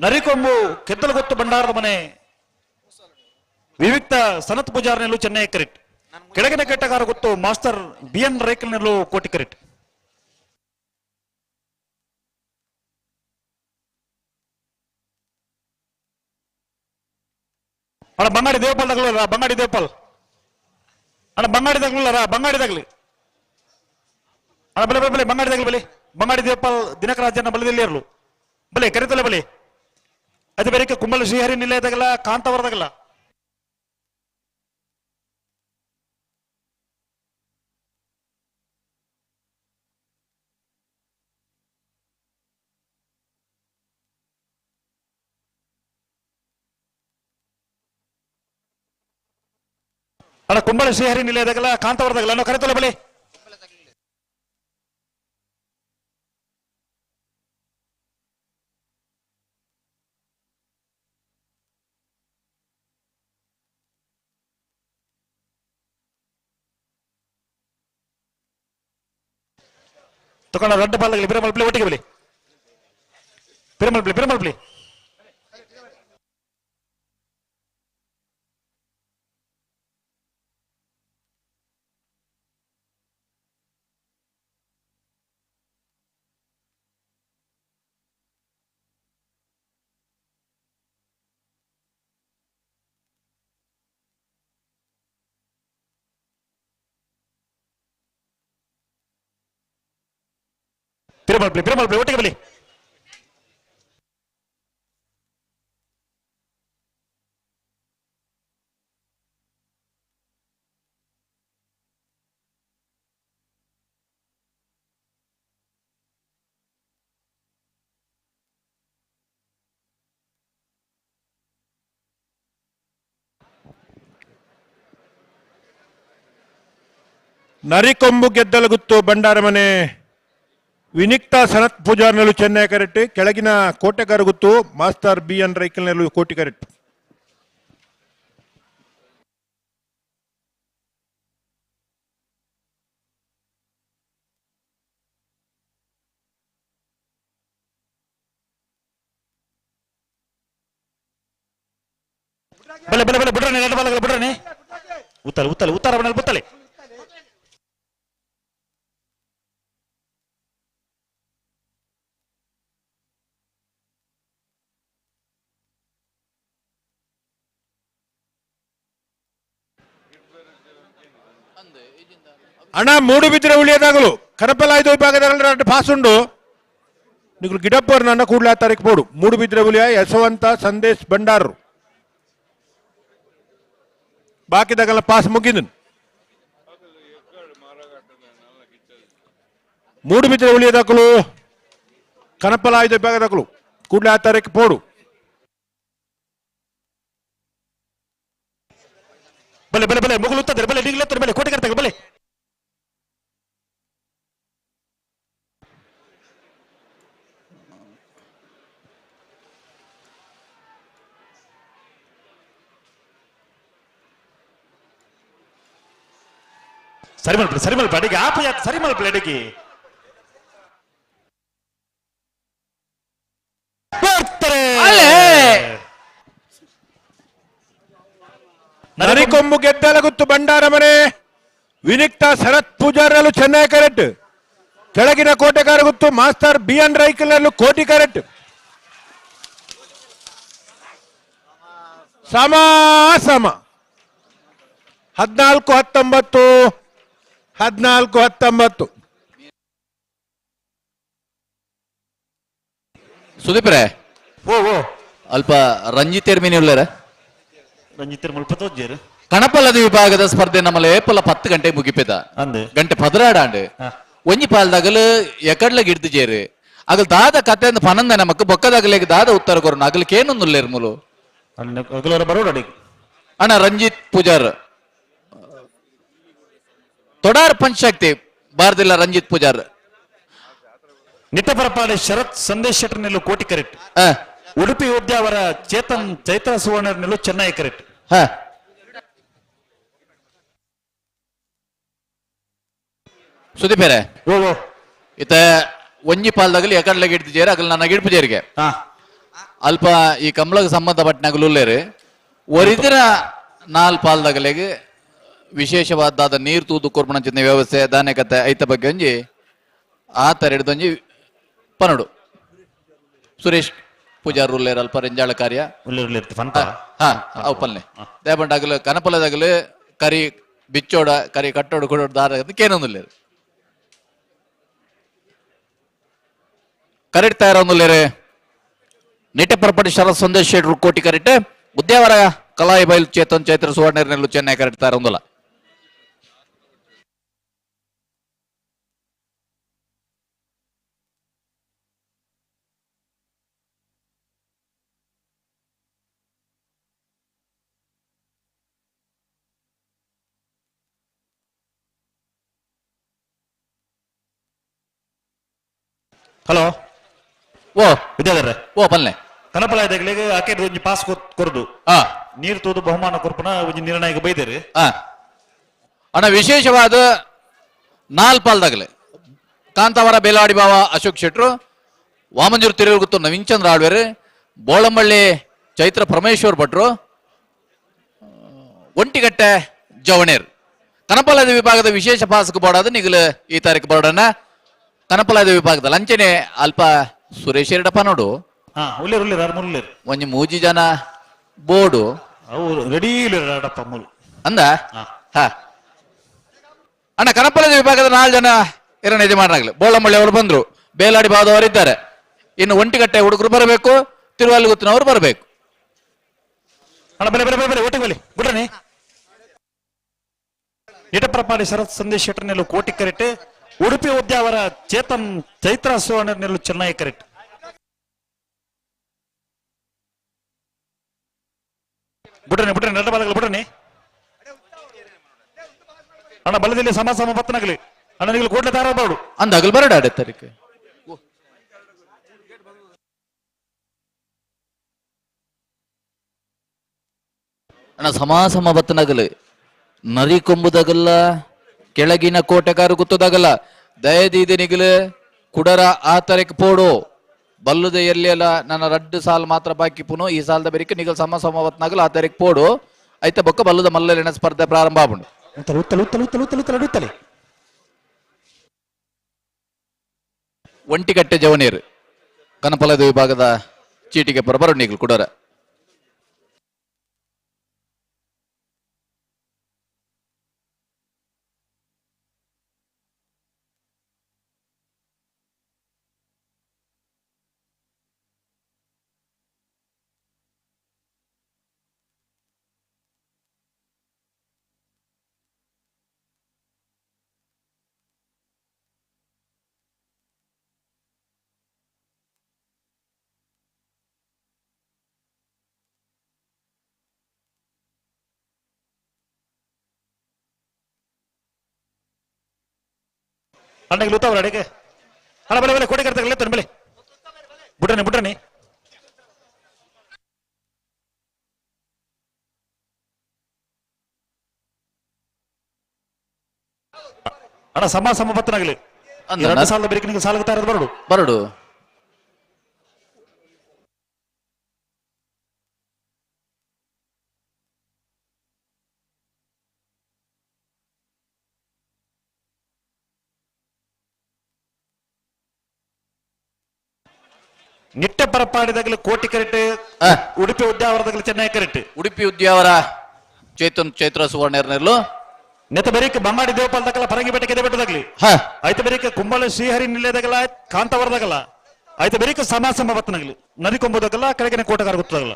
ನರಿಕೊಂಬು ಕೆತ್ತಲಗೊತ್ತು ಭಂಡಾರದ ಮನೆ ವಿವಿಕ್ತ ಸನತ್ ಪೂಜಾರ್ನೆಲ್ಲು ಚೆನ್ನೈ ಕರಿಟ್. ಕೆಳಗಿನ ಕೆಟ್ಟಗಾರ ಗೊತ್ತು ಮಾಸ್ಟರ್ ಬಿ ಎನ್ ರೇಖಲ್ನೆಲ್ಲು ಕೋಟಿ ಕರಿಟ್. ಅಣ್ಣ ಬಂಗಾಡಿ ದೇವಪಾಲ್ ತಗಲರ, ಬಂಗಾಡಿ ದೇವಪಾಲ್ ಅಣ್ಣ, ಬಂಗಾಡಿ ತಗಲರ, ಬಂಗಾಡಿ ತಗಲಿ ಅಣ್ಣ, ಬಲೆ ಬಲೆ ಬಲೆ ಬಂಗಾಡಿ ತಗಲಿ ಬಲೆ ಬಂಗಾಡಿ ದೇವಪಾಲ್ ದಿನಕರಾಜನ ಬಲದಲ್ಲಿ ಇರಲು ಬಲೆ ಕರಿತಲೆ ಬಲೆ. ಅದು ಬೇರೆ ಕುಂಬಳ ಶ್ರೀಹರಿ ನಿಲಯದಾಗಲ್ಲ ಕಾಂತಾವರದಾಗಲ್ಲ. ಅಣ್ಣ ಕುಂಬಳ ಶ್ರೀಹರಿ ನಿಲಯದಾಗಲ್ಲ ಕಾಂತಾವರದಾಗಲ್ಲ ಅನ್ನೋ ಕರೆತಲೆ ಬಲೆ. ತಕೊಂಡ ದೊಡ್ಡ ಬಾಲ್ಗಲಿ ಬಿರಮಲ್ ಪ್ಲೇ ಒಟ್ಟಿಗೆ ಬಲಿ ಪಿರಮಲ್ ಪ್ಲೇ ಪಿರಮಲ್ ಪ್ಲೇ. ಪಿರಮಲ್ ಪ್ಲೇ ಪಿರಮಲ್ ಪ್ಲೇ ಒಟ್ಟಿಗೆ ಬಲಿ. ನರಿಕೊಂಬು ಗೆದ್ದಲಗುತ್ತು ಭಂಡಾರ ಮನೆ ವಿನಿಕ್ತ ಸನತ್ ಪೂಜಾರ್ನಲ್ಲೂ ಚೆನ್ನೈ ಕರೆಕ್ಟ್. ಕೆಳಗಿನ ಕೋಟೆಗಾರ ಗುತ್ತು ಮಾಸ್ಟರ್ ಬಿ ಎನ್ ರೈಕಲ್ನಲ್ಲೂ ಕೋಟಿ ಕರೆಕ್ಟ್. ಬಲೆ ಬಲೆ ಬಲೆ ಬಿಡ್ರನೆ ಎರಡು ಬಾಲಗಳ ಬಿಡ್ರನೆ. ಉತ್ತಲೆ ಉತ್ತಲೆ ಉತ್ತರ ಬಣ್ಣಲ್ಲಿ ಬುತ್ತಲೆ. ಅಣ್ಣ ಮೂಡುಬಿದ್ರೆ ಉಳಿಯದಾಗಲು ಕನಪಲಾಯ್ದು ವಿಭಾಗದ ಪಾಸ್ ಉಂಡು ನಿಗುಲು ಗಿಡಪ್ಪರ್ ನನ್ನ ಕೂಡ್ಲಾ ತಾರೀಕು ಬೋಡು. ಮೂಡುಬಿದ್ರೆ ಉಳಿಯ ಯಶವಂತ ಸಂದೇಶ್ ಭಂಡಾರರು ಬಾಕಿದಾಗಲ್ಲ ಪಾಸ್ ಮುಗಿದನು. ಮೂಡುಬಿದ್ರೆ ಉಳಿಯದಾಕಲು ಕನಪಲಾಯ್ದು ವಿಭಾಗದಾಗಲು ಕೂಡಲೇ ಆ ತಾರೀಕು ಪೋಡು. ಬಲೆ ಬಲೆ ಬಲೆ ಮುಗುಲು ಉತ್ತದೆ ಬಲೆ ನಿಗ್ಲೆತ್ತಾರೆ ಬಲೆ ಕೋಟೆ ಕರ್ತಾಗ ಬಲೆ. ಸರಿ ಮಲ್ಪಲೆ ಸರಿ ಮಲ್ಪ ಅಡಿಗೆ ಆಪ ಯಾತ್ ಸರಿ ಮಲ್ಪಲೆ ಅಡಿಗೆ ಬರ್ತಾರೆ. ನರಿಕೊಂಬು ಗೆದ್ದಲಗುತ್ತು ಭಂಡಾರ ಮನೆ ವಿನಿಕ್ತ ಶರತ್ ಪೂಜಾರಲ್ಲೂ ಚೆನ್ನೈ ಕರೆಕ್ಟ್. ಕೆಳಗಿನ ಕೋಟೆಗಾರ ಗುತ್ತು ಮಾಸ್ಟರ್ ಬಿ ಎನ್ ರೈಕಲ್ನಲ್ಲೂ ಕೋಟಿ ಕರೆಕ್ಟ್. ಸಮ ಸಮ 14-19 14-19. ಸುದೀಪ್ರೆ ಓ ಓ ಅಲ್ಪ ರಂಜಿತ್ ಎರ್ಮಿನಿ ಉಳ್ಳಾರ ರಂಜಿತ್ ಮುಲ್ಪತೋಜ್ಜೇರು ಕಣಪಲ್ಲದ ವಿಭಾಗದ ಸ್ಪರ್ಧೆ ನಮ್ಮಲ್ಲಿ ಏಪಲ 10 ಗಂಟೆ ಮುಗಿಪೆದ ಗಂಟೆ ಪದರಾಡಾಂಡ್ ಒಂಜಿ ಪಾಲ್ದಾಗಲು ಎಕಡ್ಲ ಗಿಡ್ದು ಜೇರು ಅಗಲ್ ದಾದ ಕತೆ ಪನಂದ ನಮಕ್ ಬೊಕ್ಕದಾಗಲೇಗ ದಾದ ಉತ್ತರ ಕೊರನು ಅಗಲಕ್ಕೆ ಏನೊಂದುಲ್ಲೇರು ಮುಲು ಅಗಲವರ ಬರೋಡ ಅಡಿಗೆ. ಅಣ್ಣ ರಂಜಿತ್ ಪೂಜಾರ್ ತೊಡಾರ್ ಪಂಚಶಕ್ತಿ ಬಾರದಿಲ್ಲ ರಂಜಿತ್ ಪೂಜಾರ್. ನಿಟ್ಟಪರಪಾಲೆ ಶರತ್ ಸಂದೇಶ್ ಶೆಟ್ಟರ್ ನೆಲ್ಲು ಕೋಟಿ ಕರೆಕ್ಟ್. ಉಡುಪಿ ಉದ್ಯಾವರ ಚೇತನ್ ಚೈತ್ರ ಸುವರ್ಣ ನೆಲ್ಲು ಚೆನ್ನೈ ಕರೆಕ್ಟ್. ಸುದೀಪೇರೆ ಇತ ಒಂಜಿ ಪಾಲ್ದಾಗಲಿ ಎಕಡ್ಲಗ ಹಿಡ್ದು ಜೇರು ಅಗಲ್ ನನ್ನ ಗಿಡ್ಪು ಜೇರಿಗೆ ಅಲ್ಪ ಈ ಕಂಬಳಗ್ ಸಂಬಂಧಪಟ್ಟನಾಗಲು ಉಲ್ಲೇರು ಒರಿದಿನ ನಾಲ್ ಪಾಲ್ದಾಗಲೆಗ್ ವಿಶೇಷವಾದ ನೀರು ತೂದು ಕೊರ್ಪಣಂಚಿನ ವ್ಯವಸ್ಥೆ ದಾನೆ ಕತೆ ಐತ ಬಗ್ಗೆ ಒಂಜಿ ಆ ತರ ಹಿಡ್ದೊಂಜಿ ಪನಡು ಸುರೇಶ್ ಪೂಜಾರ್ ಉಲ್ಲೇರು ಅಲ್ಪ ರೆಂಜಾಳ ಕಾರ್ಯ ಹಾ ಅವು ಪಲ್ನೆ ದೇಪಂಡಾಗಲು ಕನಪಲದಾಗಲು ಕರಿ ಬಿಚ್ಚೋಡ ಕರಿ ಕಟ್ಟೋಡು ಕೊಡೋಡು ದಾರ ಕೇನೊಂದುಲ್ಲೇರು ಕರೆಕ್ಟ್ ತಯಾರೊಂದುಲ್ಲೇರು ನಿಟ್ಟೆ ಪರಪಡಿ ಶರತ್ ಸಂದೇಶ್ ಶೆಟ್ರು ಕೋಟಿ ಕರೆಕ್ಟ್. ಉದ್ಯಾವರ ಕಲಾಯಿ ಬೈಲ್ ಚೇತನ್ ಚೈತ್ರ ಸುವರ್ಣರ್ನೆಲ್ಲು ಚೆನ್ನೈ ಕರೆಕ್ಟ್ ತಯಾರೊಂದುಲ್ಲ. ಹಲೋ ಓ ವಿದ್ಯಾಧರ ಓ ಪಲ್ಲೆ ಕನಪಲ ಇದಾಗಲಿಗೆ ಆಕೆ ಒಂಜಿ ಪಾಸ್ ಕೊರ್ದು ನೀರು ತೂದು ಬಹುಮಾನ ಕೊರ್ಪುನ ಒಂಜಿ ನಿರ್ಣಯಕ್ಕೆ ಬೈದೇರಿ. ಅಣ್ಣ ವಿಶೇಷವಾದ ನಾಲ್ ಪಾಲ್ದಾಗಲೆ ಕಾಂತಾವರ ಬೇಲಾಡಿ ಬಾವ ಅಶೋಕ್ ಶೆಟ್ರು, ವಾಮಂಜೂರು ತಿರುಗುತ್ತು ನವೀನ್ ಚಂದ್ರ ಆಳ್ವೇರು, ಬೋಳಂಬಳ್ಳಿ ಚೈತ್ರ ಪರಮೇಶ್ವರ್ ಭಟ್ರು, ಒಂಟಿಗಟ್ಟೆ ಜವಣೇರ್. ಕನಪಲದ ವಿಭಾಗದ ವಿಶೇಷ ಪಾಸ್ಗೆ ಬೋಡಾದ ನಿಗಲು ಈ ತಾರೀಕು ಬೋರ್ಡನ್ನ ಕನಪಲದ ವಿಭಾಗದಲ್ಲಿ ಅಂಚನೆ ಅಲ್ಪ ಸುರೇಶ್ ಎರಡಪ್ಪ ನೋಡು. ಒಂಜಿ ಮೂಜಿ ಜನ ಬೋರ್ಡು ರೆಡಿ ಅಂದ ಹಾ ಅಣ್ಣ ಕನಪಲದ ವಿಭಾಗದ 4 ಜನ ಎರಡನೇ ಯಜಮಾನರಾಗ್ಲಿ ಬೋಳಂಬಳ್ಳಿ ಅವರು ಬಂದ್ರು, ಬೇಲಾಡಿ ಬಾದವರು ಇದ್ದಾರೆ, ಇನ್ನು ಒಂಟಿಗಟ್ಟೆ ಹುಡುಗರು ಬರಬೇಕು, ತಿರುವಲ್ಲಿಗುತ್ತಿನವರು ಬರಬೇಕು. ಅಣ್ಣ ಬಲೆ ಬಲೆ ಬಲೆ ಬಲೆ ಒಟ್ಟಿಗೆ ಬಲೆ ಬಿಡ್ರನಿ. ನಿಟಪ್ರಪಾಡಿ ಶರತ್ ಸಂದೇಶ್ ಶೆಟ್ಟರ್ ನೆಲ್ಲು ಕೋಟಿ ಕರೆಕ್ಟ್. ಉಡುಪಿ ಉದ್ಯಾವರ ಚೇತನ್ ಚೈತ್ರ ಸುವರ್ಣ ನೆಲ್ಲು ಚೆನ್ನೈ ಕರೆಕ್ಟ್. ಬಿಡ್ರನಿ ಬಿಡ್ರನಿ ನಟ ಬಾಲಗಲು ಬಿಡ್ರನಿ. ಅಣ್ಣ ಬಲದಲ್ಲಿ ಸಮ ಸಮ ಬತ್ತನಾಗಲಿ ಅಣ್ಣ ನೀವು ಕೂಡಲೇ ತಾರಬಾರ್ದು ಅಂದ ಅಗಲ್ ಬರಡ ಆಡೆ ತಾರೀಕು. ಅಣ್ಣ ಸಮ ಸಮ ಬತ್ತನಾಗಲಿ ನರಿ ಕೊಂಬುದಾಗಲ್ಲ ಕೆಳಗಿನ ಕೋಟೆಗಾರು ಗುತ್ತದಾಗಲ್ಲ ದಯದೀದಿ ನಿಗಲು ಕುಡರ ಆ ತರಕ್ಕೆ ಪೋಡು ಬಲ್ಲುದ ಎಲ್ಲಿ ನನ್ನ ರಡ್ಡು ಸಾಲ್ ಮಾತ್ರ ಬಾಕಿ ಪುನು ಈ ಸಾಲದ ಬೆರಿಕೆ ನಿಗಲ್ ಸಮ ಸಮ ಬತ್ತನಾಗಲು ಆ ತರಕ್ಕೆ ಪೋಡು ಐತ ಬೊಕ್ಕ ಬಲ್ಲುದ ಮಲ್ಲಲಿನ ಸ್ಪರ್ಧೆ ಪ್ರಾರಂಭ ಆಪುಂಡು. ಉತ್ತಲೆ ಉತ್ತಲೆ ಉತ್ತಲೆ ಉತ್ತಲೆ ಉತ್ತಲೆ ಉತ್ತಲೆ ಉತ್ತಲೆ ಒಂಟಿಕಟ್ಟೆ ಜವನೀರು ಕನಪಲದ ವಿಭಾಗದ ಚೀಟಿಗೆ ಪರ ನಿಗಲು ಕುಡರ. ಅಣ್ಣಗೆ ಲೂತಾವ್ರ ಅಡಿಗೆ ಅಣ್ಣ ಬಲೆ ಬಲೆ ಕೋಟೆ ಕರ್ತಾಗಲ್ಲ ತನ್ನ ಬಲೆ ಬುಡ್ರನಿ ಬುಡ್ರನಿ ಅಣ್ಣ ಸಮ ಸಮ ಬತ್ತನಾಗಲಿ ಎರಡು ಸಾಲದ ಬೇರೆ ನಿಮಗೆ ಸಾಲ ಬರಡು ಬರಡು. ನಿಟ್ಟೆ ಪರಪಾಡಿದಾಗಲೇ ಕೋಟಿ ಕರೆಟ್, ಉಡುಪಿ ಉದ್ಯಾವರದಾಗಲೇ ಚೆನ್ನೈ ಕರೆಟ್. ಉಡುಪಿ ಉದ್ಯಾವರ ಚೇತನ್ ಚೈತ್ರ ಸುವರ್ಣರ್ನೆರ್ಲು ನೆತ ಬೆರಿಕ ಬಮ್ಮಾಡಿ ದೇವಪಾಲದಾಗಲ ಪರಂಗಿ ಬೆಟ್ಟಕ್ಕೆ ಬೆಟ್ಟದಾಗ್ಲಿ ಆಯ್ತು ಬೆರಿಕ ಕುಂಬಳ ಶ್ರೀಹರಿ ನಿಲ್ಯದಾಗಲ ಕಾಂತಾವರದಾಗಲ ಆಯ್ತು ಬೆರಿಕ ಸಮಾಸಮ ಬತ್ತನಾಗ್ಲಿ ನದಿ ಕೊಂಬುದಾಗಲ್ಲ ಕೆಳಗಿನ ಕೋಟಗಾರ ಗೊತ್ತಾಗಲ್ಲ.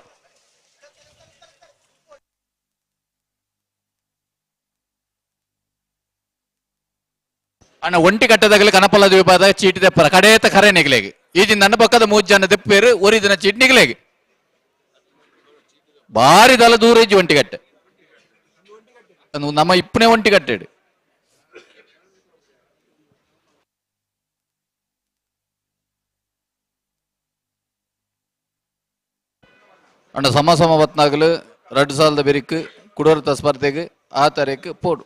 ಅಣ್ಣ ಒಂಟಿ ಕಟ್ಟದಾಗಲಿ ಕನಪಲ ದ್ವೀಪದ ಚೀಟಿ ತೆಪ್ಪರ ಕಡೇತ ಕರೆ ನಿಗಲೇಗಿ ಈಜಿನ ನನ್ನ ಪಕ್ಕದ ಮೂರು ಜನ ತೆಪ್ಪೇರು ಒರಿ ದಿನ ಚೀಟಿ ನಿಗಲೇಗಿ ಬಾರಿ ದಲ ದೂರ ಇಜ್ಜಿ ಒಂಟಿಗಟ್ಟೆ ನಮ್ಮ ಇಪ್ಪನೇ ಒಂಟಿಗಟ್ಟೆಡು. ಅಣ್ಣ ಸಮ ಸಮ ಬತ್ನಾಗಲು ರಡ್ಡು ಸಾಲದ ಬೆರಿಕ್ ಕುಡೋರ್ತ ಸ್ಪರ್ಧೆಗೆ ಆ ತಾರೀಕು ಪೋಡು.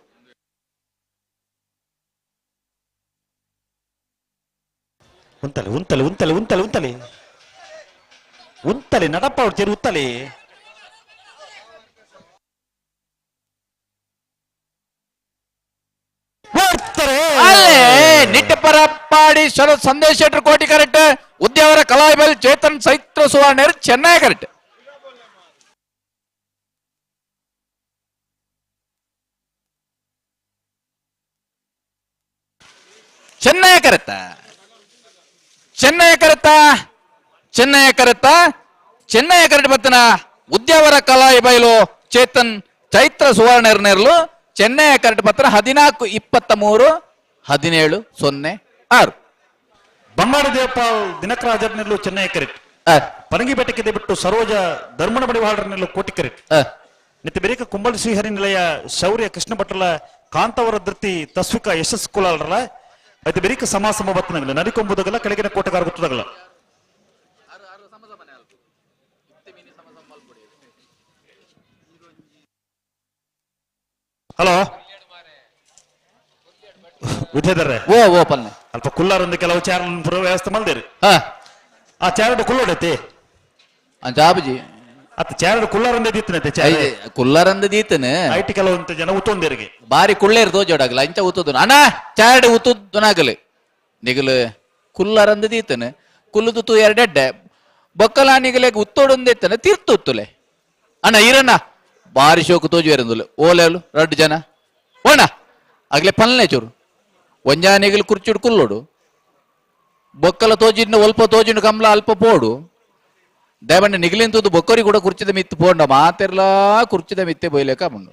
ಉಂತಲೆ ಉಂತಲೆ ಉಂತಲೆ ಉಂತಲೆ ಉಂತಲೆ ಉಂತಲೆ ನಡಪ್ಪ ಅವ್ರು ಉತ್ತಲೆ ನಿಟ್ಟಪರಪ್ಪಾಡಿ ಶರತ್ ಸಂದೇಶ್ ಶೆಟ್ಟರ್ ಕೋಟಿ ಕರೆಕ್ಟ್, ಉದ್ಯಾವರ ಕಲಾಯಿಬಲ್ ಚೇತನ್ ಚೈತ್ರ ಸುವರ್ಣರ್ ಚೆನ್ನೈ ಕರೆಕ್ಟ್. ಚೆನ್ನೈ ಕರೆಕ್ಟ್, ಚೆನ್ನೈ ಕರೆತ, ಚೆನ್ನೈ ಕರೆತ, ಚೆನ್ನೈ ಕರೆಕ್ಟ್ ಬತ್ತನ ಉದ್ಯಾವರ ಕಲಾಯಿ ಬೈಲು ಚೇತನ್ ಚೈತ್ರ ಸುವರ್ಣರ್ನೆರ್ಲು ಚೆನ್ನೈ ಕರೆಕ್ಟ್ ಪತ್ರ 14 23 17 0 6. ಬಂಗಾಡಿ ದೇವಪಾಲ್ ದಿನಕರಾಜರ್ನೆಲ್ಲು ಚೆನ್ನೈ ಕರೆಕ್ಟ್, ಪರಂಗಿಪೇಟೆಗೆ ಬಿಟ್ಟು ಸರೋಜ ಧರ್ಮನ ಬಡಿವಾಳರ್ನೆಲ್ಲು ಕೋಟಿ ಕರೆಕ್ಟ್. ನಿತ್ಯ ಬೇರೆ ಕುಂಬಳ ಶ್ರೀಹರಿ ನಿಲಯ ಶೌರ್ಯ ಕೃಷ್ಣ ಭಟ್ರಲ ಕಾಂತವರ ಧೃತಿ ತಸ್ವಿಕ ಯಶಸ್ ಕುಲಾಲರಲ అయితే ಬೆರಿಕ ಸಮಾಸಮ ಬತ್ತನಗಲ ನರಿಕೊಂಬುದಗಲ ಕೆಳಗಿನ ಕೋಟಗಾರ ಗೊತ್ತದಗಲ. ಹಲೋ ವಿದ್ಯಾಧರ್ರೆ, ಓ ಓ ಪಲ್ಲೆ ಅಲ್ಪ ಕುಲ್ಲಾರೊಂದು ಕೆಲವು ಚಾರ ವ್ಯವಸ್ಥೆ ಮಲ್ದೇರಿ. ಆ ಚಾರಡು ಕುಲ್ಲೋಡೈತಿ ಜಾಬಜಿ ಅತ್ತ ಚಾರಡು ಕುಲ್ಲಾರೊಂದೇ ದೀತನೈತೆ ಕುಲ್ಲಾರಂದ ದೀತನೆ IT ಕೆಲವೊಂದು ಜನ ಉತ್ತೊಂದೇರಿಗೆ ಬಾರಿ ಕುಳ್ಳೇರು ತೋಜೋಡಾಗಲ ಇಂಚ ಉತ್ತದ ಅಣ್ಣ ಚಾರಡು ಉತ್ತುದನಾಗಲಿ ನಿಗಲು ಕುಲ್ಲಾರಂದ ದೀತನೆ ಕುಲ್ಲುದು ತೂ ಎರಡೆಡ್ಡೆ ಬೊಕ್ಕಲ ನಿಗಲೆ ಉತ್ತೋಡೊಂದೆತ್ತನೆ ತೀರ್ತು ಉತ್ತುಲೆ ಅಣ್ಣ ಈರಣ್ಣ ಬಾರಿ ಶೋಕು ತೋಜುವೇರಂದುಲೆ ಓಲೇಲು ರಡ್ಡು ಜನ ಓಣ ಆಗ್ಲೇ ಪಲ್ನೆ ಚೂರು ಒಂಜಾನಿಗಲು ಕುರ್ಚಿಡು ಕುಲ್ಲೋಡು ಬೊಕ್ಕಲ ತೋಜಿನ ಒಲ್ಪ ತೋಜಿನ ಕಮ್ಲ ಅಲ್ಪ ಪೋಡು ದಯಮಂಡ ನಿಗಲಿಂತದ್ದು ಬೊಕ್ಕರಿ ಕೂಡ ಕುರ್ಚಿದ ಮಿತ್ತು ಪೋಂಡ ಮಾತೆರ್ಲಾ ಕುರ್ಚಿದ ಮಿತ್ತೆ ಬೊಯ್ಲೇಕ ಮುಂಡು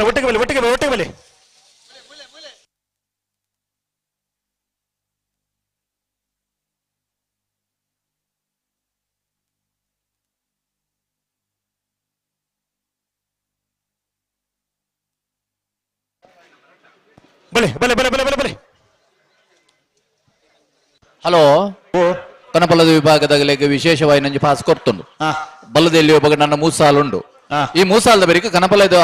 ಒಟ್ಟಿಗೆ ಬಲಿ ಒಟ್ಟಿಗೆ ಬಲಿ ಒಟ್ಟಿಗೆ ಬಲಿ ಬಲೆ ಬಲೆ ಬಲೆ ಬಲೆ ಬಲೆ ಬಲೆ. ಹಲೋ, ಕನಪಲದ ವಿಭಾಗದಾಗಲಿಗೆ ವಿಶೇಷವಾಗಿ ನಂಜಿ ಪಾಸ್ ಕೊಡ್ತುಂಡು ಬಲ್ಲದಲ್ಲಿ ಒಬ್ಬ ನನ್ನ ಮೂಸಾಲು ಉಂಡು. ಈ ಮೂಸಾಲದ ಬರಿಕ ಕನಪಲದ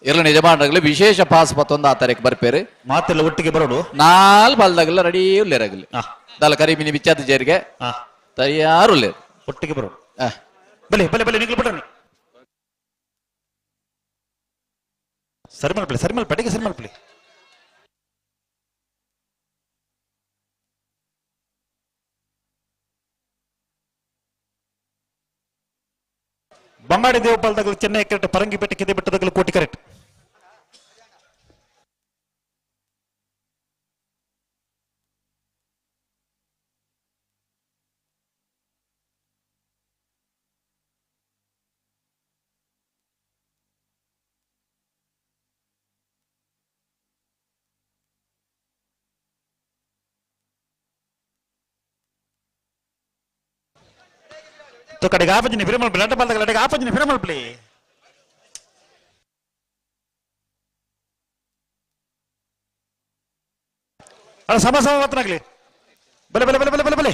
ಇರಲ ನಿಜಮಾನಗಲಿ ವಿಶೇಷ ಪಾಸ್ ಪತ್ತೊಂದು ಆ ತಾರೀಕು ಬರ್ಪೇರು ಮಾತೆಲ್ಲ ಒಟ್ಟಿಗೆ ಬರೋಡು ನಾಲ್ ಬಾಲ್ದಾಗಲ್ಲ ರೆಡಿ ಉಲ್ಲೇರಾಗಲಿ ದಾಲ ಕರಿಮಿನಿ ಬಿಚ್ಚಾದ ಜೇರಿಗೆ ತಯಾರು ಉಲ್ಲೇರು ಒಟ್ಟಿಗೆ ಬರೋಡು. ಬಲೆ ಬಲೆ ಬಲೆ ನಿಗ್ಲು ಬಿಡ್ರಿ ಸರಿ ಮಲ್ಪಲಿ ಸರಿ ಮಲ್ಪ ಸರಿ ಮಲ್ಪಲಿ. ಬಂಗಾಡಿ ದೇವಪಾಲದಾಗಲು ಚೆನ್ನೈ ಕರೆಕ್ಟ್, ಪರಂಗಿಪೇಟೆ ಕೆದೆ ಬೆಟ್ಟದಾಗಲು ಕೋಟಿ ಕರೆಕ್ಟ್. ಕಡೆಗೆ ಆಪಜಿನಿ ಫಿರಮಲ್ ಲಡ್ಡ ಬಾಲ್ದಾಗ ಲಡ್ಡಗೆ ಆಪಜಿನಿ ಫಿರಮಲ್ ಪ್ಲೇ. ಅಣ್ಣ ಸಮ ಸಮ ಮಾತನಾಗ್ಲಿ. ಬಲೆ ಬಲೆ ಬಲೆ ಬಲೆ ಬಲೆ ಬಲೆ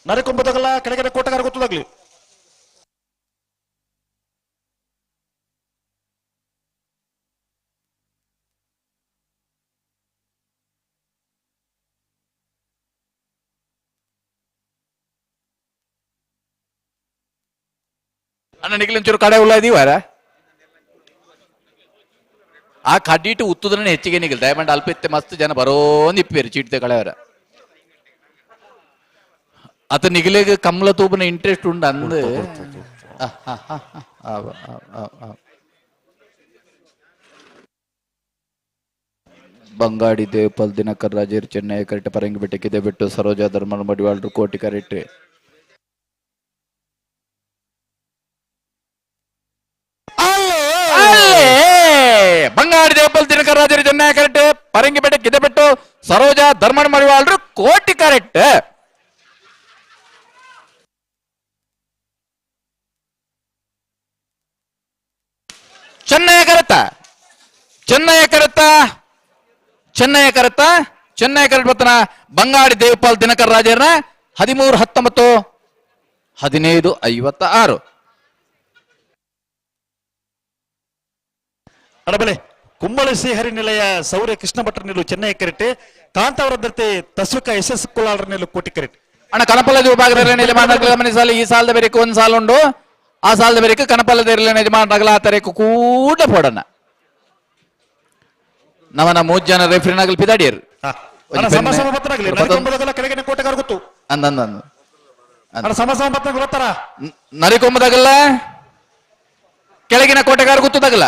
ನರಿಕೊಂಬದಾಗಲ್ಲ ಕೆಳಗಡೆ ಕೋಟಗಾರ ಗೊತ್ತದಾಗ್ಲಿ. ಅಣ್ಣ ನಿಖಿಲ್ ಒಂಚೂರು ಕಡೆ ಉಲ್ಲ ಇದೀವಾರ ಆ ಕಡ್ಡಿಟ್ಟು ಉತ್ತುದನ್ನ ಹೆಚ್ಚಿಗೆ ನಿಗಲ್ ದಯಮಂಡ ಅಲ್ಪ ಇತ್ತೆ ಮಸ್ತ್ ಜನ ಬರೋಂದು ಇಪ್ಪೇರು ಚೀಟ್ತೆ ಕಳೆಯವರ ಅತ ನಿಗಲಿಗೆ ಕಮಲ ತೂಪನ ಇಂಟ್ರೆಸ್ಟ್ ಉಂಡು ಅಂದು ಬಂಗಾಡಿ ದೇವಪಾಲ್ ದಿನಕರ್ ರಾಜೇರ್ ಚೆನ್ನೈ ಕರೆಕ್ಟ್ ಪರಂಗಿ ಬೆಟ್ಟಕ್ಕಿದೆ ಬಿಟ್ಟು ಸರೋಜಾ ಧರ್ಮನ ಮಡಿವಾಳರು ಕೋಟಿ ಕರೆಕ್ಟ್. ಬಂಗಾಡಿ ದೇವಪಾಲ್ ದಿನಕರ್ ರಾಜರು ಚೆನ್ನೈ ಕರೆಕ್ಟ್ ಪರಂಗಿ ಬೆಟ್ಟಕ್ಕಿದೆ ಬಿಟ್ಟು ಸರೋಜಾ ಧರ್ಮನ ಮಡಿವಾಳರು ಕೋಟಿ ಕರೆಕ್ಟ್. ಚೆನ್ನೈ ಕರೆತ ಚೆನ್ನೈ ಕರೆತ ಚೆನ್ನೈ ಕರೆತ ಚೆನ್ನೈ ಕರೆಕ್ಟ್ ಬರ್ತನ ಬಂಗಾಡಿ ದೇವಪಾಲ್ ದಿನಕರ್ ರಾಜರ್ನ 13-19 15-56. ಅಡಬಲೆ ಕುಂಬಳ ಶ್ರೀಹರಿ ನಿಲಯ ಸೌರ್ಯ ಕೃಷ್ಣ ಭಟ್ರ ನಿಲ್ಲು ಚೆನ್ನೈ ಕರೆಕ್ಟ್. ಕಾಂತಾವರ ದರ್ತೆ ತಸ್ವಿಕ ಎಸ್ ಎಸ್ ಕುಲಾಳರ ನಿಲ್ಲು ಕೋಟಿ ಕರೆಕ್ಟ್. ಅಣ್ಣ ಕನಪಲ ವಿಭಾಗದ ಸಾಲ ಈ ಸಾಲದ ಬೇರೆ ಒಂದು ಸಾಲ ಉಂಡು ಆ ಸಾಲದ ಬೇರೆ ಕನಪಲದ ಯಜಮಾನರಾಗಲ ಆ ತರೇಕು ಕೂಡ ಪೋಡಣ್ಣ ನವನ ಮೂರು ಜನ ರೆಫ್ರಿನಾಗಲ್ ಪಿದಾಡಿಯರು ನರಿಕೊಂಬದಾಗಲ್ಲ ಕೆಳಗಿನ ಕೋಟೆಗಾರ ಗೊತ್ತದಾಗಲ್ಲ.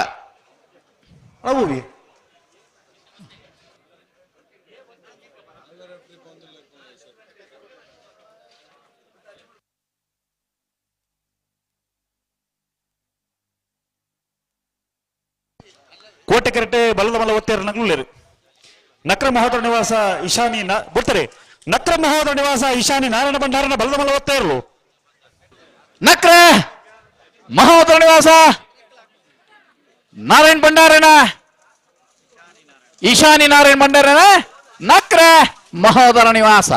ಕೋಟೆ ಕರೆಟೆ ಬಲದ ಮಲ ಒತ್ತೇರು ನಗ್ಲುಲೇರು ನಕ್ರ ಮಹೋದರ ನಿವಾಸ ಈಶಾನಿ ಬಿಡ್ತಾರೆ. ನಕ್ರ ಮಹೋದರ ನಿವಾಸ ಈಶಾನಿ ನಾರಾಯಣ ಭಂಡಾರನ ಬಲದ ಮಲ ಒತ್ತೇರ್ಲು. ನಕ್ರ ಮಹೋದರ ನಿವಾಸ ನಾರಾಯಣ ಭಂಡಾರನ ಈಶಾನಿ ನಾರಾಯಣ ಭಂಡಾರನ ನಕ್ರ ಮಹೋದರ ನಿವಾಸ.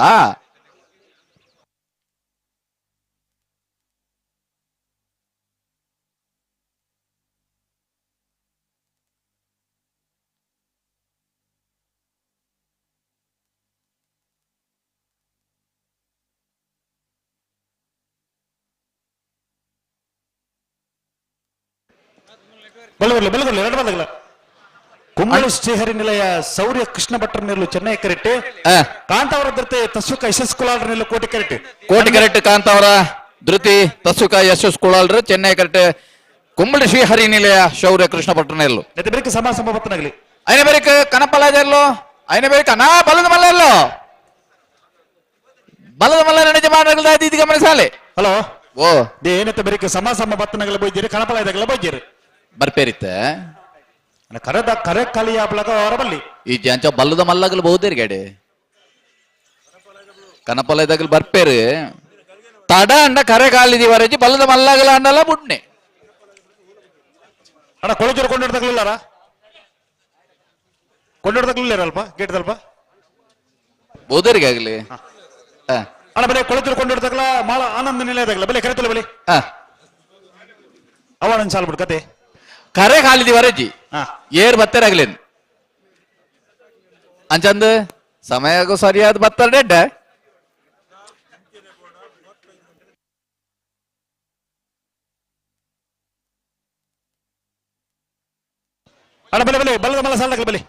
ಬಲವರ್ಲಿ ಬಲವರ್ಲಿ ಎರಡು ಬಲಗಲ ಕುಂಬಳ ಶ್ರೀಹರಿ ನಿಲಯ ಸೌರ್ಯ ಕೃಷ್ಣ ಭಟ್ರ ನಿಲ್ಲು Chennaya correct. Kantavara Dhriti Taswika S S ಕುಲಾಲ್ರ ನಿಲ್ಲು Koti correct. Koti correct Kantavara Dhriti Taswika S S ಕುಲಾಲ್ರ ಚೆನ್ನೈ ಕರೆಕ್ಟ್. ಕುಂಬಳ ಶ್ರೀಹರಿ ನಿಲಯ ಶೌರ್ಯ ಕೃಷ್ಣ ಭಟ್ರ ನಿಲ್ಲು. ಬೆರಕೆ ಸಮ ಸಮ ಬತ್ತನಾಗಲಿ. ಐನ ಬೆರಕೆ ಕನಪಲಾಜರ್ಲು ಐನ ಬೆರಕೆ ನಾ ಬಲದ ಮಲ್ಲಲ್ಲೋ ಬಲದ ಮಲ್ಲ ನಿಜ ಮಾಡಗಲ್ದ ಇದು ಗಮನಿಸಾಲೆ. ಹಲೋ ಓ ಏನತ್ತ ಬೆರಕೆ ಸಮ ಸಮ ಬತ್ತನಗಲ ಬೈದಿರಿ ಕನಪಲ ಇದಾಗಲ ಬೈದಿರಿ ಬರ್ಪೇರಿತ್ತ ಕರೆದ ಕರೆ ಕಲಿಯ ಹೊರಬಲ್ಲಿ ಈ ಜಾಂಚ ಬಲ್ಲದ ಮಲ್ಲಗಲು ಬಹುದೇರಿ ಗಡೆ ಕನಪಲ ಇದಾಗಲು ಬರ್ಪೇರು ತಡ ಅಂಡ ಕರೆ ಕಾಲಿದಿ ವರಜಿ ಬಲ್ಲದ ಮಲ್ಲಗಲ ಅಂಡಲ್ಲ ಬುಡ್ನೆ ಅಣ್ಣ ಕೊಳಚೂರು ಕೊಂಡಿಡ್ದಾಗಲಿಲ್ಲಾರ ಕೊಂಡಿಡ್ದಾಗಲಿಲ್ಲ ಅಲ್ಪ ಗೇಟ್ ಅಲ್ಪ ಬಹುದೇರಿಗೆ ಆಗಲಿ ಅಣ್ಣ ಬಲೆ ಕೊಳಚೂರು ಕೊಂಡಿಡ್ದಾಗಲ ಮಾಳ ಆನಂದ ನಿಲಯದಾಗಲ ಬಲೆ ಕರೆತಲ್ಲ ಬಲೆ ಅವ ಸಾಲ್ ಬಿಡು ಕತೆ ಕರೆ ಕಾಲಿದಿ ವರಜಿ ಏರ್ ಬತ್ತರಾಗ್ಲೇನು ಅಂಚಂದ ಸಮಯಕ್ಕೂ ಸರಿಯಾದ ಬತ್ತರ ಡೆಡ್ಡ ಅಣ್ಣ ಬಲೆ ಬಲೆ ಬಲದ ಮಲ್ಲ ಸಾಲದಾಗಲ ಬಲೆ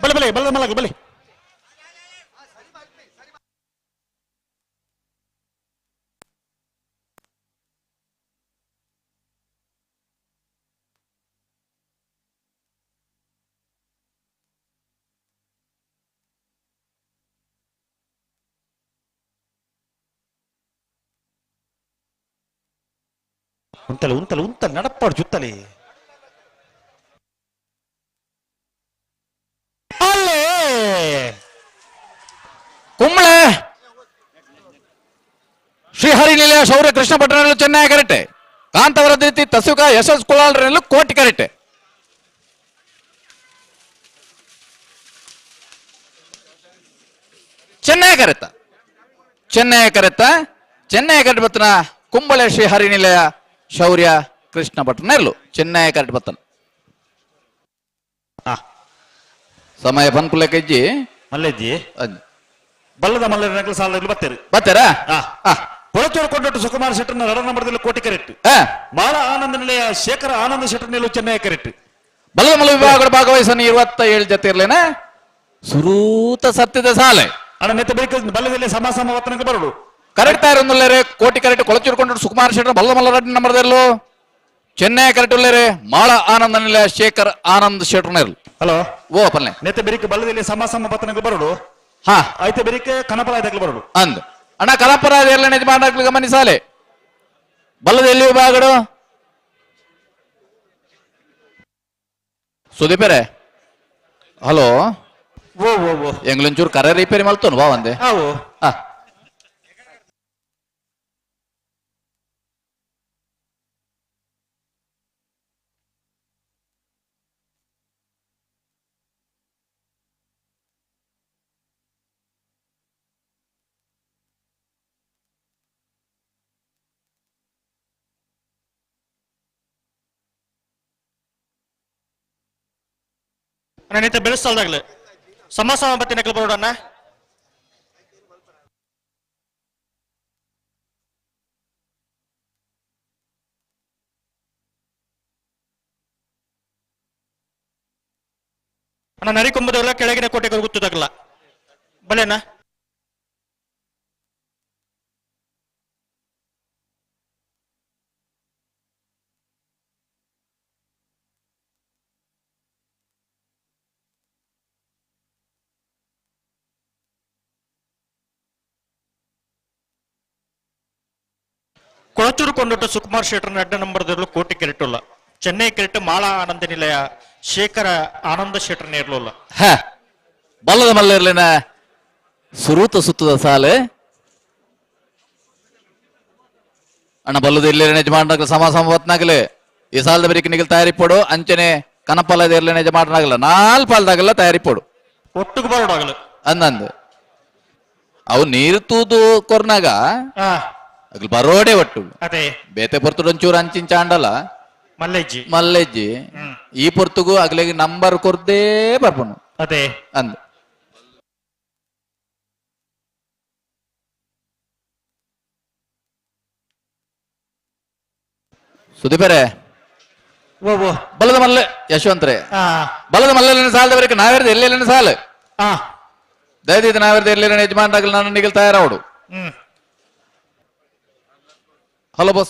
ಬಲೆ ಬಲೆ ಬಲದ ಮಲ್ಲ ಬಲೆ ಉಂತಲೆ ಉಂತಲೆ ಉಂತಲೆ ನಡಪಾಡು ಜುತ್ತಲೆ. ಶೌರ್ಯ ಕೃಷ್ಣ ಭಟ್ರನಲ್ಲೂ ಚೆನ್ನೈ ಕರೆಕ್ಟ್. ಕಾಂತವರ ರೀತಿ ತಸುಕ ಯಶಸ್ ಕುಲಾಲ್ರಲ್ಲೂ ಕೋಟಿ ಕರೆಕ್ಟ್. ಚೆನ್ನೈ ಕರೆತ ಚೆನ್ನೈ ಕರೆತ ಚೆನ್ನೈ ಕರೆಕ್ಟ್ ಬತ್ತನ ಕುಂಬಳೆ ಶ್ರೀ ಹರಿನಿಲಯ ಶೌರ್ಯ ಕೃಷ್ಣ ಭಟ್ರನೆರ್ಲು ಚೆನ್ನೈ ಕರೆಕ್ಟ್ ಬತ್ತನ. ಸಮಯ ಪನ್ಪುಲೆ ಕೆಜ್ಜಿ ಮಲ್ಲೆಜ್ಜಿ ಬಲ್ಲದ ಮಲ್ಲರ ಸಾಲದಲ್ಲಿ ಬತ್ತೇರು ಬತ್ತೇರಾ? ಕೊಳಚೂರು ಕೊಂಡೊಟ್ಟು ಸುಕುಮಾರ್ ಶೆಟ್ಟರ್ನ ರಡ ನಂಬರ್ದಲ್ಲಿ ಕೋಟಿ ಕರೆಕ್ಟ್. ಮಾಳ ಆನಂದ ನಿಲಯ ಶೇಖರ ಆನಂದ ಶೆಟ್ಟರ್ ನಿಲುವು ಚೆನ್ನೈ ಕರೆಕ್ಟ್. ಬಲ್ಲದ ಮಲ್ಲ ವಿಭಾಗದ ಭಾಗವಹಿಸನ್ನು 27 ಜೊತೆ ಇರ್ಲೇನ ಸುರೂತ ಸತ್ಯದ ಸಾಲೆ ಅಣ್ಣ ನೆತ್ತ ಬೇಕು ಬಲ್ಲದಲ್ಲಿ ಸಮ ಸಮ ವತ್ತನಕ್ಕೆ ಬರಡು ಕರೆಕ್ಟ್ ತಾರೊಂದುಲ್ಲೇರೆ ಕೋಟಿ ಕರೆಕ್ಟ್. ಕೊಳಚೂರು ಕೊಂಡೊಟ್ಟು ಸುಕುಮಾರ್ ಶೆಟ್ಟರ್ ಬಲ್ಲದ ಮಲ್ಲ ರಡ್ ನಂಬರ್ದಲ್ಲೂ ಚೆನ್ನೈ ಕರೆಕ್ಟ್ ಉಲ್ಲೇರೆ ಮಾಳ ಆನಂದ ನಿಲಯ ಶೇಖರ್ ಆನಂದ್ ಶೆಟ್ಟರ್ನೆರ್ಲು. ಹಲೋ ಓ ಪಲ್ಲೆ ನೆತ್ತ ಬೆರಿಕೆ ಬಲ್ಲದಲ್ಲಿ ಸಮ ಸಮ ಬತ್ತನಕ್ಕೆ ಬರಡು. ಹಾ ಐತೆ ಬೆರಿಕೆ ಕನಪಲ ಐತಕ್ಕೆ ಬರಡು ಅಂದ್ ಅಣ್ಣ ಕನಪರ ಎಲ್ಲ ಯಜಮಾನಕ್ಕೆ ಗಮನಿಸಾಲೆ. ಬಲ್ಲದ ಎಲ್ಲಿ ವಿಭಾಗಡು ಸುದೀಪರೇ? ಹಲೋ ಓ ಓ ಓ ಎಂಗ್ಲೊಂಚೂರು ಕರೆ ರಿಪೇರಿ ಮಲ್ತೋನು ಬಾ ಒಂದೆ. ಆವು ಹಾ ಅಣ್ಣ ಬೆಳೆಸಲ್ದಾಗ್ಲೆ ಸಮ ಸಮ ಬತ್ತಿನಕ್ಕೆ ಬರೋಡಣ್ಣ. ಅಣ್ಣ ನರಿಕೊಂಬದವಲ್ಲ ಕೆಳಗಿನ ಕೋಟೆಗೆ ಗೊತ್ತದಾಗಲ್ಲ ಬಲೆನಾ? ಕೊಳಚೂರು ಕೊಂಡೊಟ್ಟ ಸುಕುಮಾರ್ ಶೆಟ್ಟರ್ನ ಅಡ್ಡ ನಂಬರ್ದಲ್ಲೂ ಕೋಟಿ ಕೆರೆಟುಲ್ಲ ಚೆನ್ನೈ ಕೆರೆಟ್ ಮಾಳಾ ಆನಂದ ನಿಲಯ ಶೇಖರ ಆನಂದ ಶೆಟ್ಟರ್ನ ಇರಲಿಲ್ಲ. ಹ ಬಲ್ಲದ ಮಲ್ಲ ಇರ್ಲಿನ ಸುರೂತ ಸುತ್ತದ ಸಾಲೆ ಅಣ್ಣ ಬಲ್ಲದ ಇರ್ಲಿನ ಯಜಮಾನರಾಗಲ ಸಮ ಸಮವತ್ನಾಗಲೆ ಈ ಸಾಲದ ಬರೀಕ್ ನಿಗಲ್ ತಯಾರಿ ಪೋಡು ಅಂಚನೆ ಕನಪಲದ ಇರ್ಲಿನ ಯಜಮಾನರಾಗಲ್ಲ ನಾಲ್ ಪಾಲ್ದಾಗಲ್ಲ ತಯಾರಿ ಪೋಡು ಒಟ್ಟಿಗೆ ಬರೋಡಾಗಲ್ಲ ಅಂದಂದು ಅವು ನೀರು ತೂದು ಕೊರ್ನಾಗ ಅಗ್ಲು ಬರೋಡೆ ಒಟ್ಟು ಅದೇ ಬೇತೆ ಪೊರ್ತುಡು ಒಂಚೂರು ಅಂಚಿಂಚ ಆಂಡಲ ಮಲ್ಲೆಜ್ಜಿ ಮಲ್ಲೆಜ್ಜಿ ಈ ಪೊರ್ತುಗು ಅಗ್ಲಿಗೆ ನಂಬರ್ ಕೊರ್ದೇ ಬರ್ಪುನು ಅದೇ ಅಂದ್. ಸುದೀಪರೇ ಓ ಓ ಬಲದ ಮಲ್ಲೆ ಯಶವಂತ್ರೆ ಬಲದ ಮಲ್ಲೆಲ್ಲ ಸಾಲದವರೆಗೆ ನಾವೇರ್ದು ಎಲ್ಲೆಲ್ಲ ಸಾಲ ದಯದೀತ ನಾವೇರ್ದು ಎಲ್ಲೆಲ್ಲ ಯಜಮಾನರಾಗಲು ನಾನು ನಿಗಲ್ ತಯಾರಾವಡು. Hello boss.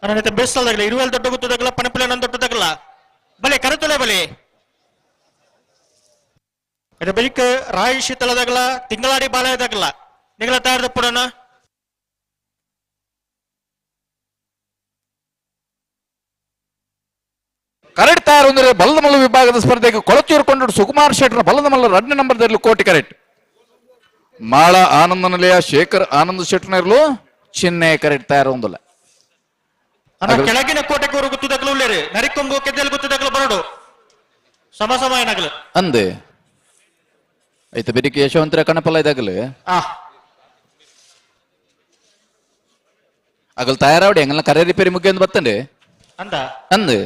ಅಣ್ಣ ಬೇಸಲ್ದಾಗಲ ಇರುವೆಲ್ ದೊಡ್ಡ ಗೊತ್ತದಾಗಲ ಪಣಪಿಲೆ ನನ್ನ ದೊಡ್ಡದಾಗಲ ಬಲೆ ಕರೆತೊಲೆ ಬಲೆ ಇದು ಬೈಕ್ ರಾಯಿ ಶೀತಲದಾಗಲ ತಿಂಗಳಾಡಿ ಬಾಲಯದಾಗಲ ನಿಗಳ ತಯಾರದ ಪುಡಣ ಕರೆಕ್ಟ್ ತಯಾರು ಅಂದರೆ ಬಲ್ಲದಮಲ್ಲ ವಿಭಾಗದ ಸ್ಪರ್ಧೆಗೆ ಕೊಳಚೂರು ಕೊಂಡು ಸುಕುಮಾರ್ ಶೆಟ್ಟರ್ ಬಲ್ಲದಮಲ್ಲ ಎರಡನೇ ನಂಬರ್ದಲ್ಲಿ ಕೋಟಿ ಕರೆಕ್ಟ್. ಮಾಳ ಆನಂದ ನಿಲಯ ಶೇಖರ್ ಆನಂದ ಶೆಟ್ಟರ್ನರ್ಲು ಚಿನ್ನೆ ಕರೆಕ್ಟ್ ತಯಾರು ಒಂದಿಲ್ಲ. ಅಣ್ಣ ಕೆಳಗಿನ ಕೋಟೆಗೆ ಗುತ್ತುದಗ್ಲು ಉಳ್ಳೇರಿ ನರಿಕೊಂಬು ಕೆದ್ದಲ್ ಗುತ್ತುದಗ್ಲು ಬರಡು. ಸಮ ಸಮ ಏನಾಗಲು ಅಂದೆ ಐತ ಬೆರಿಕೆ ಯಶವಂತರ ಕಣಪಲ್ಲ ಇದಾಗಲು ಅಗಲ್ ತಯಾರಾವಡಿ ಹಂಗಲ್ಲ ಕರೆ ರಿಪೇರಿ ಮುಗಿಯೊಂದು ಬತ್ತಂಡೆ ಅಂದ ಅಂದೆ.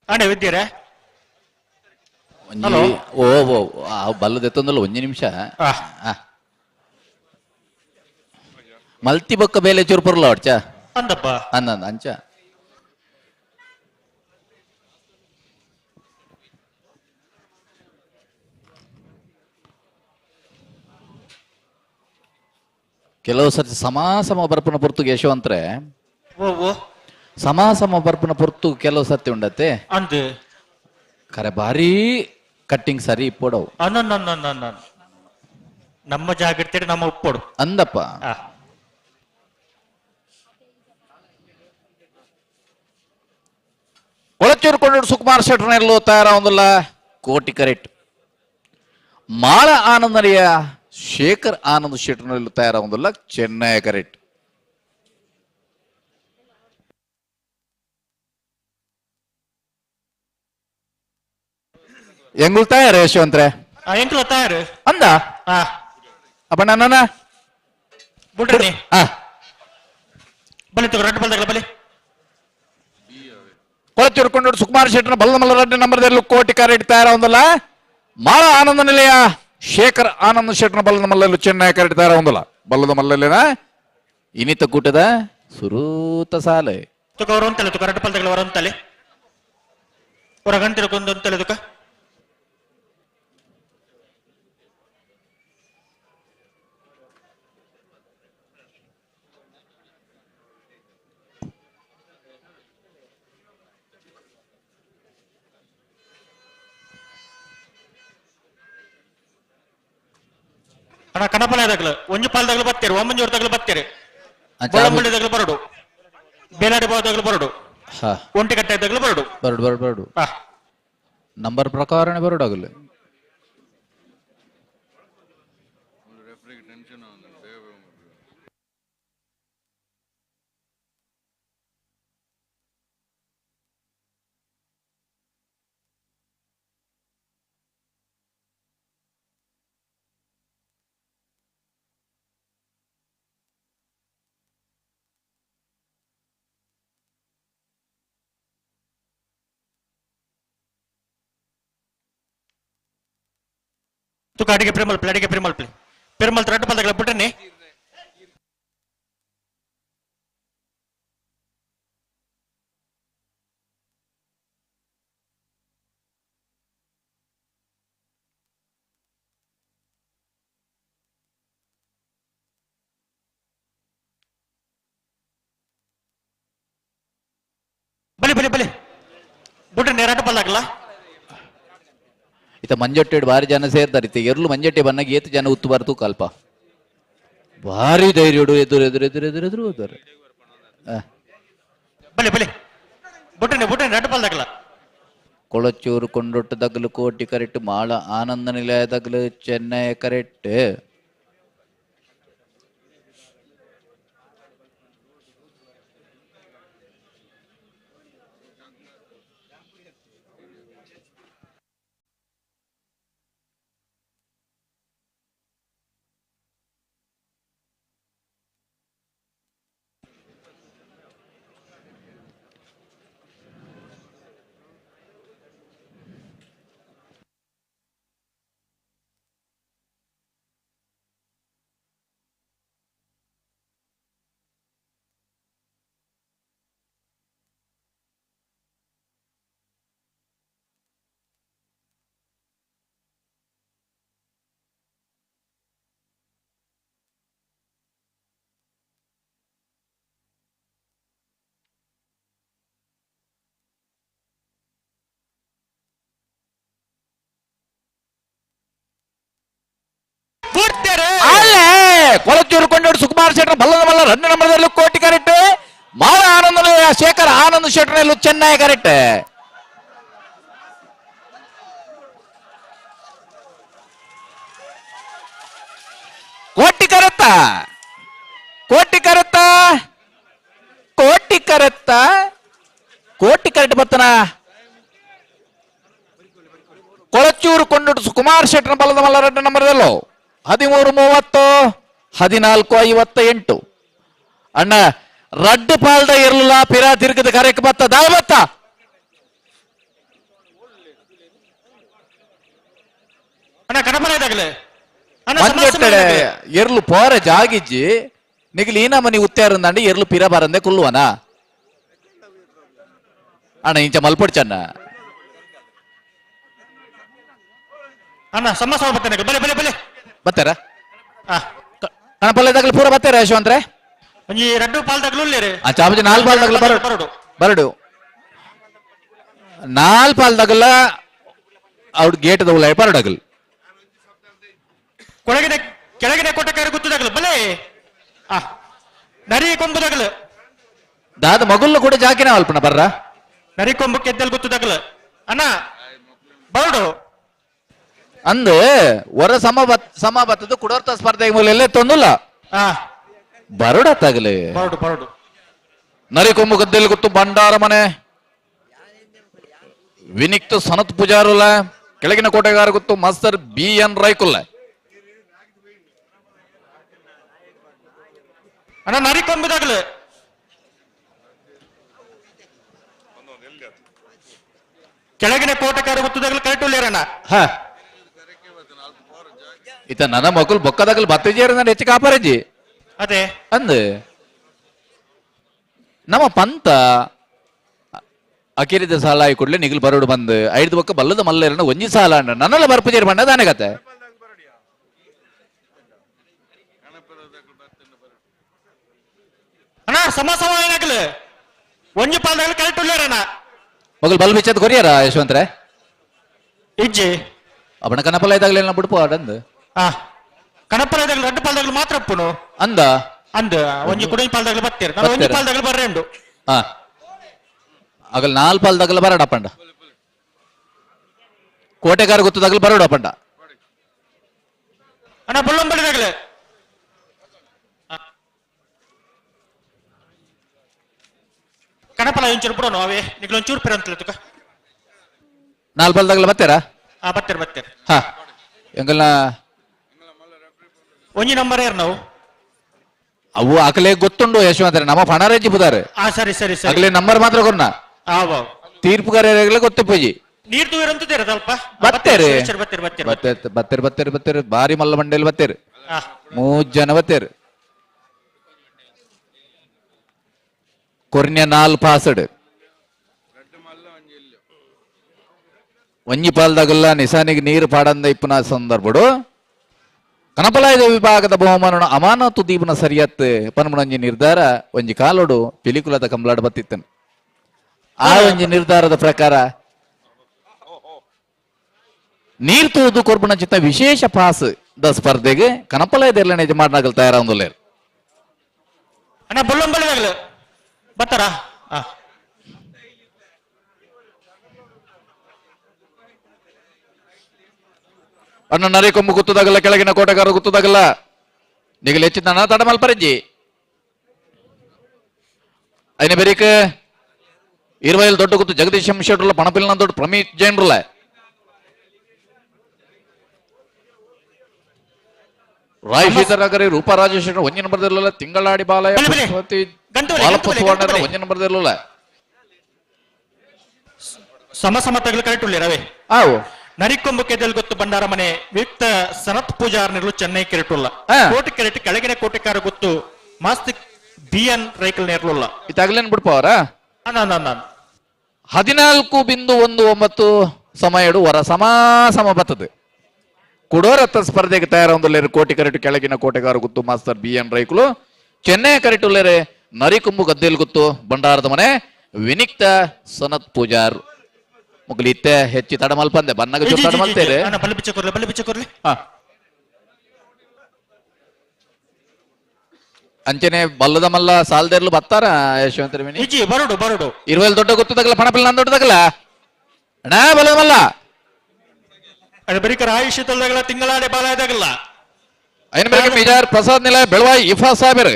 ಅಣ್ಣ ವಿದ್ಯರೇ. ಒಂಜಿ ಓ ಓ ಆ ಬಲ್ಲದ ಎತ್ತೊಂದಲ್ಲ ಒಂಜಿ ನಿಮಿಷ. ಮಲ್ತಿ ಬೊಕ್ಕ ಬೇಲೆ ಚೂರು ಪೊರ್ಲ ಅಡ್ಚ ಅಂದಪ್ಪ. ಅಂದ ಅಂದ ಅಂಚ ಕೆಲವು ಸರ್ತಿ ಸಮ ಸಮ ಬರ್ಪುನ ಪೊರ್ತುಗೆ ಯಶವಂತ್ರೆ. ಓ ಓ ಸಮ ಸಮ ಬರ್ಪುನ ಪೊರ್ತು ಕೆಲವು ಸರ್ತಿ ಉಂಡತ್ತೆ. ಅಂದ್ ಕರೆ ಭಾರಿ ಕಟ್ಟಿಂಗ್ ಸರಿ ಇಪ್ಪೋಡವು. ಅನ್ನನ್ನ ನಮ್ಮ ಜಾಗ್ರತೆ ನಮ್ಮ ಉಪ್ಪೋಡು. ಅಂದಪ್ಪ. ಕೊಳಚೂರು ಕೊಂಡೋಡು ಸುಕುಮಾರ್ ಶೆಟ್ಟರ್ನೆಲ್ಲೋ ತಯಾರಾವೊಂದುಲ್ಲ ಕೋಟಿ ಕರೆಕ್ಟ್. ಮಾಳ ಆನಂದನಿಯ ಶೇಖರ್ ಆನಂದ್ ಶೆಟ್ಟರ್ನೆಲ್ಲೋ ತಯಾರಾವೊಂದುಲ್ಲ ಚೆನ್ನೈ ಕರೆಕ್ಟ್. ಎಂಗುಲ್ ತಯಾರು ಯಶವಂತ್ರೆ? ಎಂಕುಲ ತಯಾರು. ಅಂದ ಅಪ್ಪ ನನ್ನ ಬುಡ್ರಿ. ಬಲಿ ತಗೋ ರಡ್ಡು ಬಲ್ದಾಗಲ ಬಲಿ. ಕೊಳಚೂರು ಕೊಂಡೋಡು ಸುಕುಮಾರ್ ಶೆಟ್ಟರ್ನ ಬಲ್ಲ ಮಲ್ಲ ರಡ್ಡು ನಂಬರ್ದಲ್ಲಿ ಕೋಟಿ ಕರೆಕ್ಟ್ ತಯಾರಾವೊಂದುಲ್ಲ. ಮಾಳ ಆನಂದ ನಿಲಯ ಶೇಖರ್ ಆನಂದ್ ಶೆಟ್ಟರ್ನ ಬಲ್ಲದ ಮಲ್ಲಲ್ಲೂ ಚೆನ್ನೈ ಕರೆಕ್ಟ್ ತಯಾರಾವೊಂದುಲ್ಲ. ಬಲ್ಲದ ಮಲ್ಲಲ್ಲಿನ ಇನಿತ ಕೂಟದ ಸುರೂತ ಸಾಲೆ. ತುಕ ಹೊರ ಒಂತಲೆ ತುಕ ರಡ್ಡು ಪಲ್ದಾಗಲ ಹೊರ ಒಂತಲೆ ಹೊರ ಗಂಟೆ ಒಂತಲೆ ತುಕ. ಅಣ್ಣ ಕಣಪಲ ದಾಗಲು ಒಂಜಿ ಪಾಲ್ದಾಗಲು ಬತ್ತೀರಿ, ಒಂಬಂಜೂರು ದಾಗಲು ಬತ್ತೀರಿ, ಬೋಳಂಬಳ್ಳಿ ದಾಗಲು ಬರಡು, ಬೇಲಾಡಿ ಬಾವದಾಗಲು ಬರಡು, ಒಂಟಿಕಟ್ಟೆ ದಾಗಲು ಬರಡು. ಬರಡು ಬರಡು ಬರಡು ನಂಬರ್ ಪ್ರಕಾರನೇ ಬರಡು ಆಗಲ್ಲ. ತುಕ ಅಡಿಗೆ ಪ್ರೇಮಲ್ಪ್ಲೆ ಅಡಿಗೆ ಪ್ರೇಮಲ್ಪ್ಲೆ ಪೆರುಮಲ್ ರಡ್ಡು ಪಲ್ದಾಗಲ ಬಿಟ್ಟನೆ. ಬಲಿ ಬಲಿ ಬಲಿ ಬಿಟ್ಟನೆ ರಡ್ಡು ಪಲ್ದಾಗಲ. ಇತ ಮಂಜಟ್ಟೆಡ್ ಭಾರಿ ಜನ ಸೇರ್ತಾರೆ. ಇತ್ತ ಎರ್ಲು ಮಂಜಟ್ಟೆ ಬನ್ನಾಗ ಏತ್ ಜನ ಉತ್ತು ಬರ್ತು ಕಲ್ಪ ಭಾರಿ ಧೈರ್ಯಡು ಎದುರು ಎದುರು ಎದುರು ಎದುರು ಎದುರು ಹೋದಾರೆ. ಬಲಿ ಬಲಿ ಬುಟ್ಟನೆ ಬುಟ್ಟನೆ ರಡ್ಡು ಪಲ್ದಾಗಲ. ಕೊಳಚೂರು ಕೊಂಡೊಟ್ಟು ದಗ್ಲು ಕೋಟಿ ಕರೆಕ್ಟ್, ಮಾಳ ಆನಂದ ನಿಲಯ ದಗ್ಲು ಚೆನ್ನೈ ಕರೆಕ್ಟ್. ಅಲ್ಲೇ ಕೊಳಚೂರು ಕೊಂಡೋಡು ಸುಕುಮಾರ್ ಶೆಟ್ಟರ್ ಬಲ್ಲದ ಮಲ್ಲ 2 ನಂಬರ್ದಲ್ಲಿ ಕೋಟಿ ಕರೆಕ್ಟ್. ಮಾಳ ಆನಂದ ಶೇಖರ್ ಆನಂದ್ ಶೆಟ್ಟರ್ ಚೆನ್ನೈ ಕರೆಕ್ಟ್. ಕೋಟಿ ಕರೆತ್ತ ಕೋಟಿ ಕರೆತ್ತ ಕೋಟಿ ಕರೆತ್ತ ಕೋಟಿ ಕರೆಕ್ಟ್ ಬತ್ತನ. ಕೊಳಚೂರು ಕೊಂಡೋಡು ಸುಕುಮಾರ್ ಶೆಟ್ಟರ್ ಬಲ್ಲದ ಮಲ್ಲ 2 ನಂಬರ್ದಲ್ಲೋ 13:30 14:58. ಅಣ್ಣ ರಡ್ಡು ಪಾಲ್ದ ಇರ್ಲಿಲ್ಲ ಪಿರಾ ತಿರುಗದ ಕರೆಕ್ ಬತ್ತ ದಾಯ ಬತ್ತ. ಎರ್ಲು ಪೋರ ಜಾಗಿಜ್ಜಿ ನಿಗಲಿ ಈನ ಮನಿ ಉತ್ತಾರಂದಂడి ಎರ್ಲು ಪಿರ ಬಾರಂದೆ ಕುಲ್ಲುವನ ಅಣ್ಣ ಇಂಚ ಮಲ್ಪೊಡ್ಚಣ್ಣ ಅಣ್ಣ ಸಮ ಸಮ ಬತ್ತನೆ ಬಲೆ ಬಲೆ ಬಲೆ ಬತ್ತಾರ ಕಣಪಲ್ಲೆದಾಗಲು ಪೂರ ಬತ್ತಾರ ಯಶವಂತ್ರೆ ಒಂಜಿ ರಡ್ಡು ಪಾಲ್ದಾಗಲು ಉಲ್ಲೇರು ಆ ಚಾಮಜಿ ನಾಲ್ ಪಾಲ್ದಾಗಲು ಬರಡು ಬರಡು ನಾಲ್ ಪಾಲ್ದಾಗಲ ಅವ್ರ ಗೇಟ್ ದೌಲ ಬರಡಗಲ್ ಕೊಳಗಿನ ಕೆಳಗಿನ ಕೋಟೆಕಾರ ಗುತ್ತದಾಗಲು ಬಲೆ ಆ ನರಿ ಕೊಂಬುದಾಗಲು ದಾದ ಮಗುಲ್ಲು ಕೂಡ ಜಾಕಿನ ಅಲ್ಪನ ಬರ್ರ ನರಿ ಕೊಂಬು ಕೆದ್ದಲ್ ಗುತ್ತದಾಗಲು ಅಣ್ಣ ಬರಡು ಅಂದು ಹೊರ ಸಮ ಸಮ ಬತ್ತದು ಕುಡೋರ್ತ ಸ್ಪರ್ಧೆ ಮೂಲೆಯಲ್ಲೇ ತೊಂದುಲ್ಲ ಬರಡ ತಗಲಿ ಬರಡು ಬರಡು ನರಿ ಕೊಂಬು ಗದ್ದೆಲಿ ಗೊತ್ತು ಭಂಡಾರ ಮನೆ ವಿನಿಕ್ತು ಸನತ್ ಪೂಜಾರುಲ ಕೆಳಗಿನ ಕೋಟೆಗಾರ ಗೊತ್ತು ಮಾಸ್ತರ್ ಬಿ ಎನ್ ರೈಕುಲ್ಲ ಅಣ್ಣ ನರಿ ಕೊಂಬುದಾಗಲು ಕೆಳಗಿನ ಕೋಟೆಗಾರ ಗೊತ್ತದಾಗಲು ಕರೆಕ್ಟ್ ಉಳ್ಳೇರಣ್ಣ ಹಾ ಇತ ನನ್ನ ಮಕ್ಕಳು ಬೊಕ್ಕದಾಗಲು ಬತ್ತಿಜೇರ ನಾನು ಹೆಚ್ಚು ಕಾಪಾರಜ್ಜಿ ಅದೇ ಅಂದ್ ನಮ್ಮ ಪಂತ ಅಕಿರಿದ ಸಾಲ ಆಯಿ ಕೂಡಲೇ ನಿಗಲ್ ಬರೋಡು ಬಂದು ಐದು ಬೊಕ್ಕ ಬಲ್ಲದ ಮಲ್ಲೇರನ ಒಂಜಿ ಸಾಲ ಅಂಡ ನನ್ನೆಲ್ಲ ಬರ್ಪುಜೇರು ಬಂಡ ದಾನೆ ಕತೆ ಅಣ್ಣ ಸಮ ಸಮ ಏನಾಗಲು ಒಂಜಿ ಪಾಲ್ದಾಗಲು ಕರೆಕ್ಟ್ ಉಳ್ಳೇರಣ್ಣ ಮಗಲ್ ಬಲ್ ಬಿಚ್ಚದ್ ಕೊರಿಯರ ಯಶವಂತ್ರೆ ಇಜ್ಜಿ ಅವನ ಕನಪಲ ಇದಾಗಲಿಲ್ಲ ಬಿಡ್ಪು ಅಡಂದು ಕನಪಲ ಇದಾಗಲು ರಡ್ಡು ಪಾಲ್ದಾಗಲು ಮಾತ್ರ ಅಪ್ಪುನು ಅಂದ ಅಂದ ಒಂಜಿ ಕುಡಂಜಿ ಪಾಲ್ದಾಗಲು ಬತ್ತೀರ ನಾನು ಒಂಜಿ ಪಾಲ್ದಾಗಲು ಬರ್ರೆಂಡು ಹಾ ಅಗಲ್ ನಾಲ್ ಪಾಲ್ದಾಗಲು ಬರಡಪ್ಪಂಡ ಕೋಟೆಗಾರ ಗೊತ್ತದಾಗಲು ಬರೋಡಪ್ಪಂಡ ಅಣ್ಣ ಬಳ್ಳಂಬಳಿದಾಗಲೇ ಕನಪಲ ಒಂಚೂರು ಬಿಡೋಣ ಅವೇ ನಿಗ್ಲು ಒಂಚೂರು ಪಿರಂತಲ ತುಕ ನಾಲ್ ಪಾಲ್ದಾಗಲು ಬತ್ತೀರಾ ಆ ಬತ್ತೀರ ಬತ್ತೀರ ಹಾ ಎಂಗಲ್ನ ಒಂಜಿ ನಂಬರ್ ಏರ್ ನಾವು ಅವು ಅಕಲೆ ಗೊತ್ತುಂಡು ಯಶವಂತರ ನಮ್ಮ ಪಣರೇಜಿ ಬುದಾರೆ ಆ ಸರಿ ಸರಿ ಸರಿ ಅಗಲೆ ನಂಬರ್ ಮಾತ್ರ ಕೊರ್ನ ಆವ ತೀರ್ಪುಗಾರರಿಗೆ ಗೊತ್ತುಪೂಜಿ ನೀರ್ ತೂವಿರಂತಿದ್ದೀರ ಸ್ವಲ್ಪ ಬತ್ತೇರಿ ಬತ್ತೀರಿ ಬತ್ತೀರಿ ಬತ್ತೇರಿ ಬತ್ತೇರಿ ಬತ್ತೇರಿ ಬತ್ತೇರಿ ಬಾರಿ ಮಲ್ಲ ಮಂಡೇಲಿ ಬತ್ತೇರಿ ಆ. ಮೂರ್ ಜನ ಬತ್ತೇರಿ ಕೊರ್ನ್ಯ ನಾಲ್ ಪಾಸಡ್ ಒಂಜಿ ಪಾಲ್ದಾಗಲ್ಲ ನಿಸಾನಿಗೆ ನೀರು ಪಾಡಂದ ಇಪ್ಪುನ ಸಂದರ್ಭಡು ಕನಪಲಾಯದ ವಿಭಾಗದ ಬಹುಮಾನ ಅಮಾನತು ದೀಪನ ಸರಿಯತ್ ಪನ್ಮುಣಂಜಿ ನಿರ್ಧಾರ ಒಂಜಿ ಕಾಲೋಡು ಪಿಲಿಕುಲದ ಕಂಬಲಾಡ್ ಬತ್ತಿತ್ತನು. ಆ ಒಂಜಿ ನಿರ್ಧಾರದ ಪ್ರಕಾರ ನೀರ್ ತೂದು ಕೊರ್ಪುಣ ಚಿತ್ತ ವಿಶೇಷ ಪಾಸ್ the ಸ್ಪರ್ಧೆಗೆ ಕನಪಲಾಯದ ಯಜಮಾನಗಳು ತಯಾರಾಂದುಲ್ಲೇರು. ಅಣ್ಣ ಬೊಲ್ಲಂಬಳ್ಳಿದಾಗಲು ಬತ್ತಾರಾ? ಆ. ಅಣ್ಣ ನರಿಕೊಂಬು ಗುತ್ತದಾಗಲ್ಲ, ಕೆಳಗಿನ ಕೋಟೆಗಾರ ಗುತ್ತದಾಗಲ್ಲ, ನಿಗಲ್ ಹೆಚ್ಚಿನ ತಡ ಮಲ್ಪರಜ್ಜಿ ಐನ ಬೆರಿಕ್ ಇರುವೈಲ್ ದೊಡ್ಡ ಗುತ್ತು ಜಗದೀಶ್ ಎಂ ಶೆಟ್ರುಲ್ಲ, ಪಣಪಿಲ್ನ ದೊಡ್ಡ ಪ್ರಮೀತ್ ಜೈನ್ರುಲ್ಲ. ರಾಯ್ ಸೀತಾರಾಗರಿ ರೂಪಾ ರಾಜೇಶ್ ಒಂಜಿ ನಂಬರ್ದಿರಲಿಲ್ಲ, ತಿಂಗಳಾಡಿ ಬಾಲಯ್ಯ ಪುಷ್ಪವತಿ ಬಾಲಪ್ಪ ಸುವರ್ಣ ಒಂಜಿ ನಂಬರ್ದಿರಲಿಲ್ಲ. ಸಮ ಸಮ ತಗಲು ಕರೆಕ್ಟ್ ಉಳ್ಳಿ ರವಿ. ಆವು ನರಿಕೊಂಬು ಕೆದಲ್ ಗೊತ್ತು ಭಂಡಾರ ಮನೆ ವಿಕ್ತ ಸನತ್ ಪೂಜಾರ್ ನಿರ್ಲು ಚೆನ್ನೈ ಕೆರೆಟುಲ್ಲ, ಕೋಟೆ ಕೆರೆಟ್ ಕೆಳಗಿನ ಕೋಟೆಕಾರ ಗೊತ್ತು ಮಾಸ್ತಿ ಬಿ ಎನ್ ರೈಕಲ್ ನೇರ್ಲುಲ್ಲ. ಇದಾಗ್ಲೇನ್ ಬಿಡ್ಪವರ 14.19 ಸಮಯಡು ವರ ಸಮ ಸಮ ಬರ್ತದೆ. ಕುಡೋರತ್ತ ಸ್ಪರ್ಧೆಗೆ ತಯಾರೊಂದುಲ್ಲೇರು ಕೋಟಿ ಕರೆಟು ಕೆಳಗಿನ ಕೋಟೆಗಾರ ಗುತ್ತು ಮಾಸ್ತರ್ ಬಿ ಎನ್ ರೈಕುಲು, ಚೆನ್ನೈ ಕರೆಟುಲ್ಲೇರೆ ನರಿಕೊಂಬು ಗದ್ದೆಲ್ ಗುತ್ತು ಭಂಡಾರದ ಮನೆ ವಿನಿಕ್ತ ಸನತ್ ಪೂಜಾರ್. ಮುಗಲಿ ಇತ್ತೆ ಹೆಚ್ಚಿ ತಡ ಮಲ್ಪಂದೆ ಬನ್ನಗ ಚೂರು ತಡ ಮಲ್ತೇರೆ. ಬಲ್ಲೆ ಬಿಚ್ಚ ಕೊರ್ಲೆ, ಬಲ್ಲೆ ಬಿಚ್ಚ ಕೊರ್ಲೆ. ಅಂಚನೆ ಬಲ್ಲದ ಮಲ್ಲ ಸಾಲ್ದೇರ್ಲು ಬತ್ತಾರ ಯಶವಂತರ ಇಜ್ಜಿ ಬರೋಡು ಬರೋಡು. ಇರುವಲ್ ದೊಡ್ಡ ಗೊತ್ತದಗಲ ಪಣಪಿಲ್ ನನ್ ದೊಡ್ಡದಗಲ ಅಣ್ಣ ಬಲ್ಲದ ಮಲ್ಲ. ಅದು ಬರೀಕರ ಆಯುಷ್ ತಲ್ದಾಗಲ ತಿಂಗಳಾಡೆ ಬಾಲಾಯದಾಗಲ್ಲ. ಐನ ಬೆಳಗ್ಗೆ ಮಿಜಾರ್ ಪ್ರಸಾದ್ ನಿಲಯ ಬೆಳವಾಯಿ ಇಫಾ ಸಾಹೇಬರ್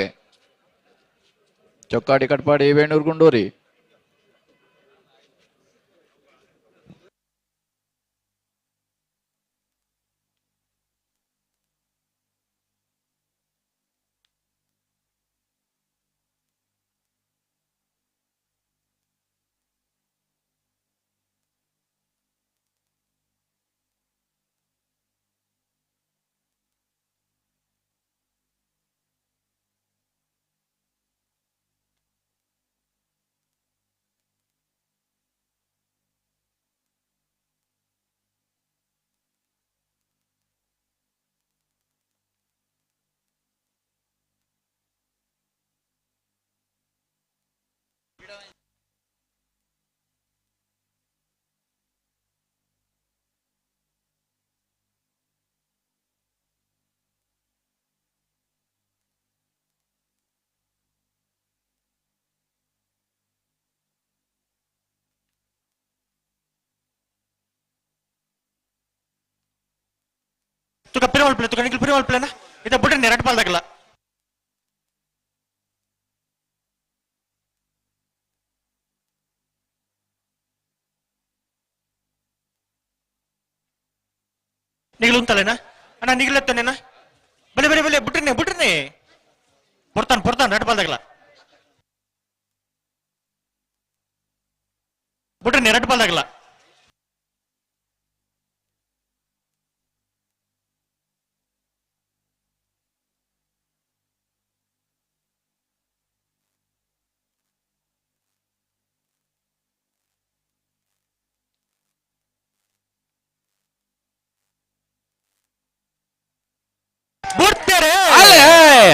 ಚೊಕ್ಕಾಡಿ ಕಟ್ಪಾಡಿ ವೇಣೂರ್ ಗುಂಡೂರಿ. ತುಕ ಪಿರವಲ್ ಪ್ಲೇ ತುಕ ನಿಖಿಲ್ ಪಿರವಲ್ ಪ್ಲೇನ ಇದ ಬುಡ್ರಿ ರಡ್ ಪಾಲ್ದಾಗಲ್ಲ. ನಿಗಿಲ್ ಉಂತಲೇನಾ ಅಣ್ಣ ನಿಗಿಲ್ ಎತ್ತನೇನಾ ಬಲೆ ಬಲೆ ಬಲೆ ಬುಡ್ರಿ ಬುಡ್ರಿ ಪೊರ್ತಾನ್ ಪೊರ್ತಾನ್ ರಡ್ ಪಾಲ್ದಾಗಲ್ಲ ಬುಡ್ರಿ ರಡ್ ಪಾಲ್ದಾಗಲ್ಲ.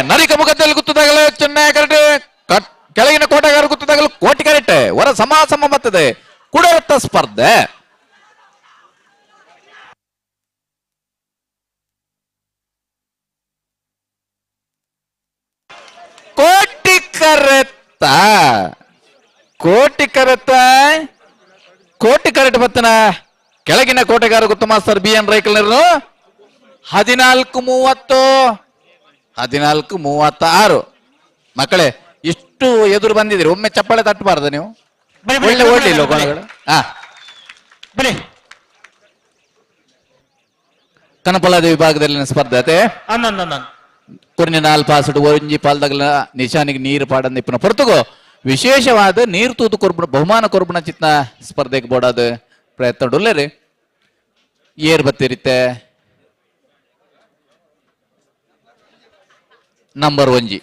ನರಿಕ ಮುಖದಲ್ಲಿ ಗುತ್ತದಾಗಲೇ ಚೆನ್ನೈ ಕರೆಕ್ಟ್, ಕೆಳಗಿನ ಕೋಟೆಗಾರ ಗುತ್ತದಾಗಲೂ ಕೋಟಿ ಕರೆಕ್ಟ್. ಹೊರ ಸಮ ಸಮ ಬರ್ತದೆ ಕುಡರತ್ತ ಸ್ಪರ್ಧೆ. ಕೋಟಿ ಕರೆತ್ತ ಕೋಟಿ ಕರೆತ್ತ ಕೋಟಿ ಕರೆಕ್ಟ್ ಬತ್ತನ ಕೆಳಗಿನ ಕೋಟೆಗಾರ ಗುತ್ತ ಮಾಸ್ತರ್ ಬಿ ಎನ್ ರೈಕಲ್ನರು 14:30 14:36. ಮಕ್ಕಳೇ ಇಷ್ಟು ಎದುರು ಬಂದಿದ್ದೀರಿ, ಒಮ್ಮೆ ಚಪ್ಪಾಳೆ ತಟ್ಟಬಾರ್ದು ನೀವು. ಒಳ್ಳೆ ಓಡ್ಲಿಲ್ಲ ಕೋಣಗಳು. ಕನಪಲಾದ ವಿಭಾಗದಲ್ಲಿನ ಸ್ಪರ್ಧೆ ಕೊರ್ನಿ ನಾಲ್ ಪಾಸುಡು ಒಂಜಿ ಪಾಲ್ದಗಲ ನಿಶಾನಿಗೆ ನೀರು ಪಾಡಂದ ಇಪ್ಪನ ಹೊರತುಗೋ ವಿಶೇಷವಾದ ನೀರು ತೂತು ಕೊರ್ಬುಣ ಬಹುಮಾನ ಕೊರ್ಬುಣ ಚಿತ್ನ ಸ್ಪರ್ಧೆಗೆ ಬೋಡಾದ ಪ್ರಯತ್ನ ಡೊಲ್ಲೇರಿ. ಏರ್ ಬತ್ತಿರುತ್ತೆ ನಂಬರ್ ಒಂಜಿ.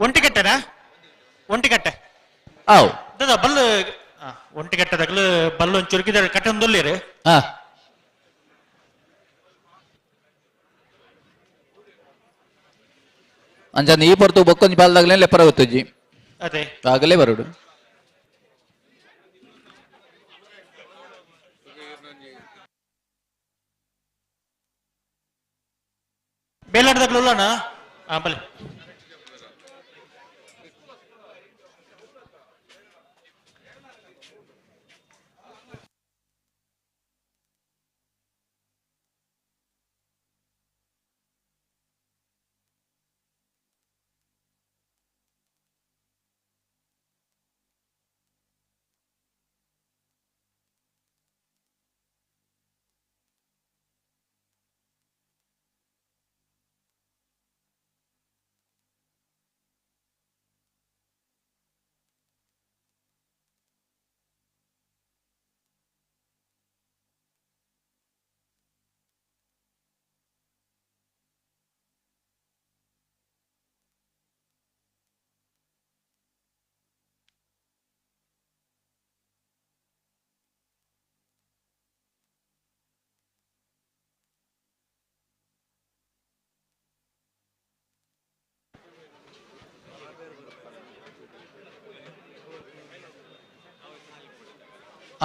ಒಂಟಿಕಟ್ಟೆನಾ? ಒಂಟಿಕಟ್ಟೆ. ಅವು. ದಾದಾ ಬಲ್ಲು ಒಂಟಿಕಟ್ಟೆದಾಗಲು ಬಲ್ಲು ಒಂಚೂರು ಚುರುಕಿದ್ದಾರೆ ಕಟ್ಟೊಂದೊಲ್ಲಿರಿ. ಅಂಚಂದ ಈ ಪೊರ್ತು ಬೊಕ್ಕೊಂಜಿ ಪಾಲ್ದಾಗಲೇ ಲೆಪ್ಪರ ಗೊತ್ತುಜ್ಜಿ. ಅದೇ. ಆಗಲೇ ಬರೋಡು. ಬೇಲಾಡ್ದಾಗ್ಲೂ ಅಣ್ಣ? ಬಲೆ.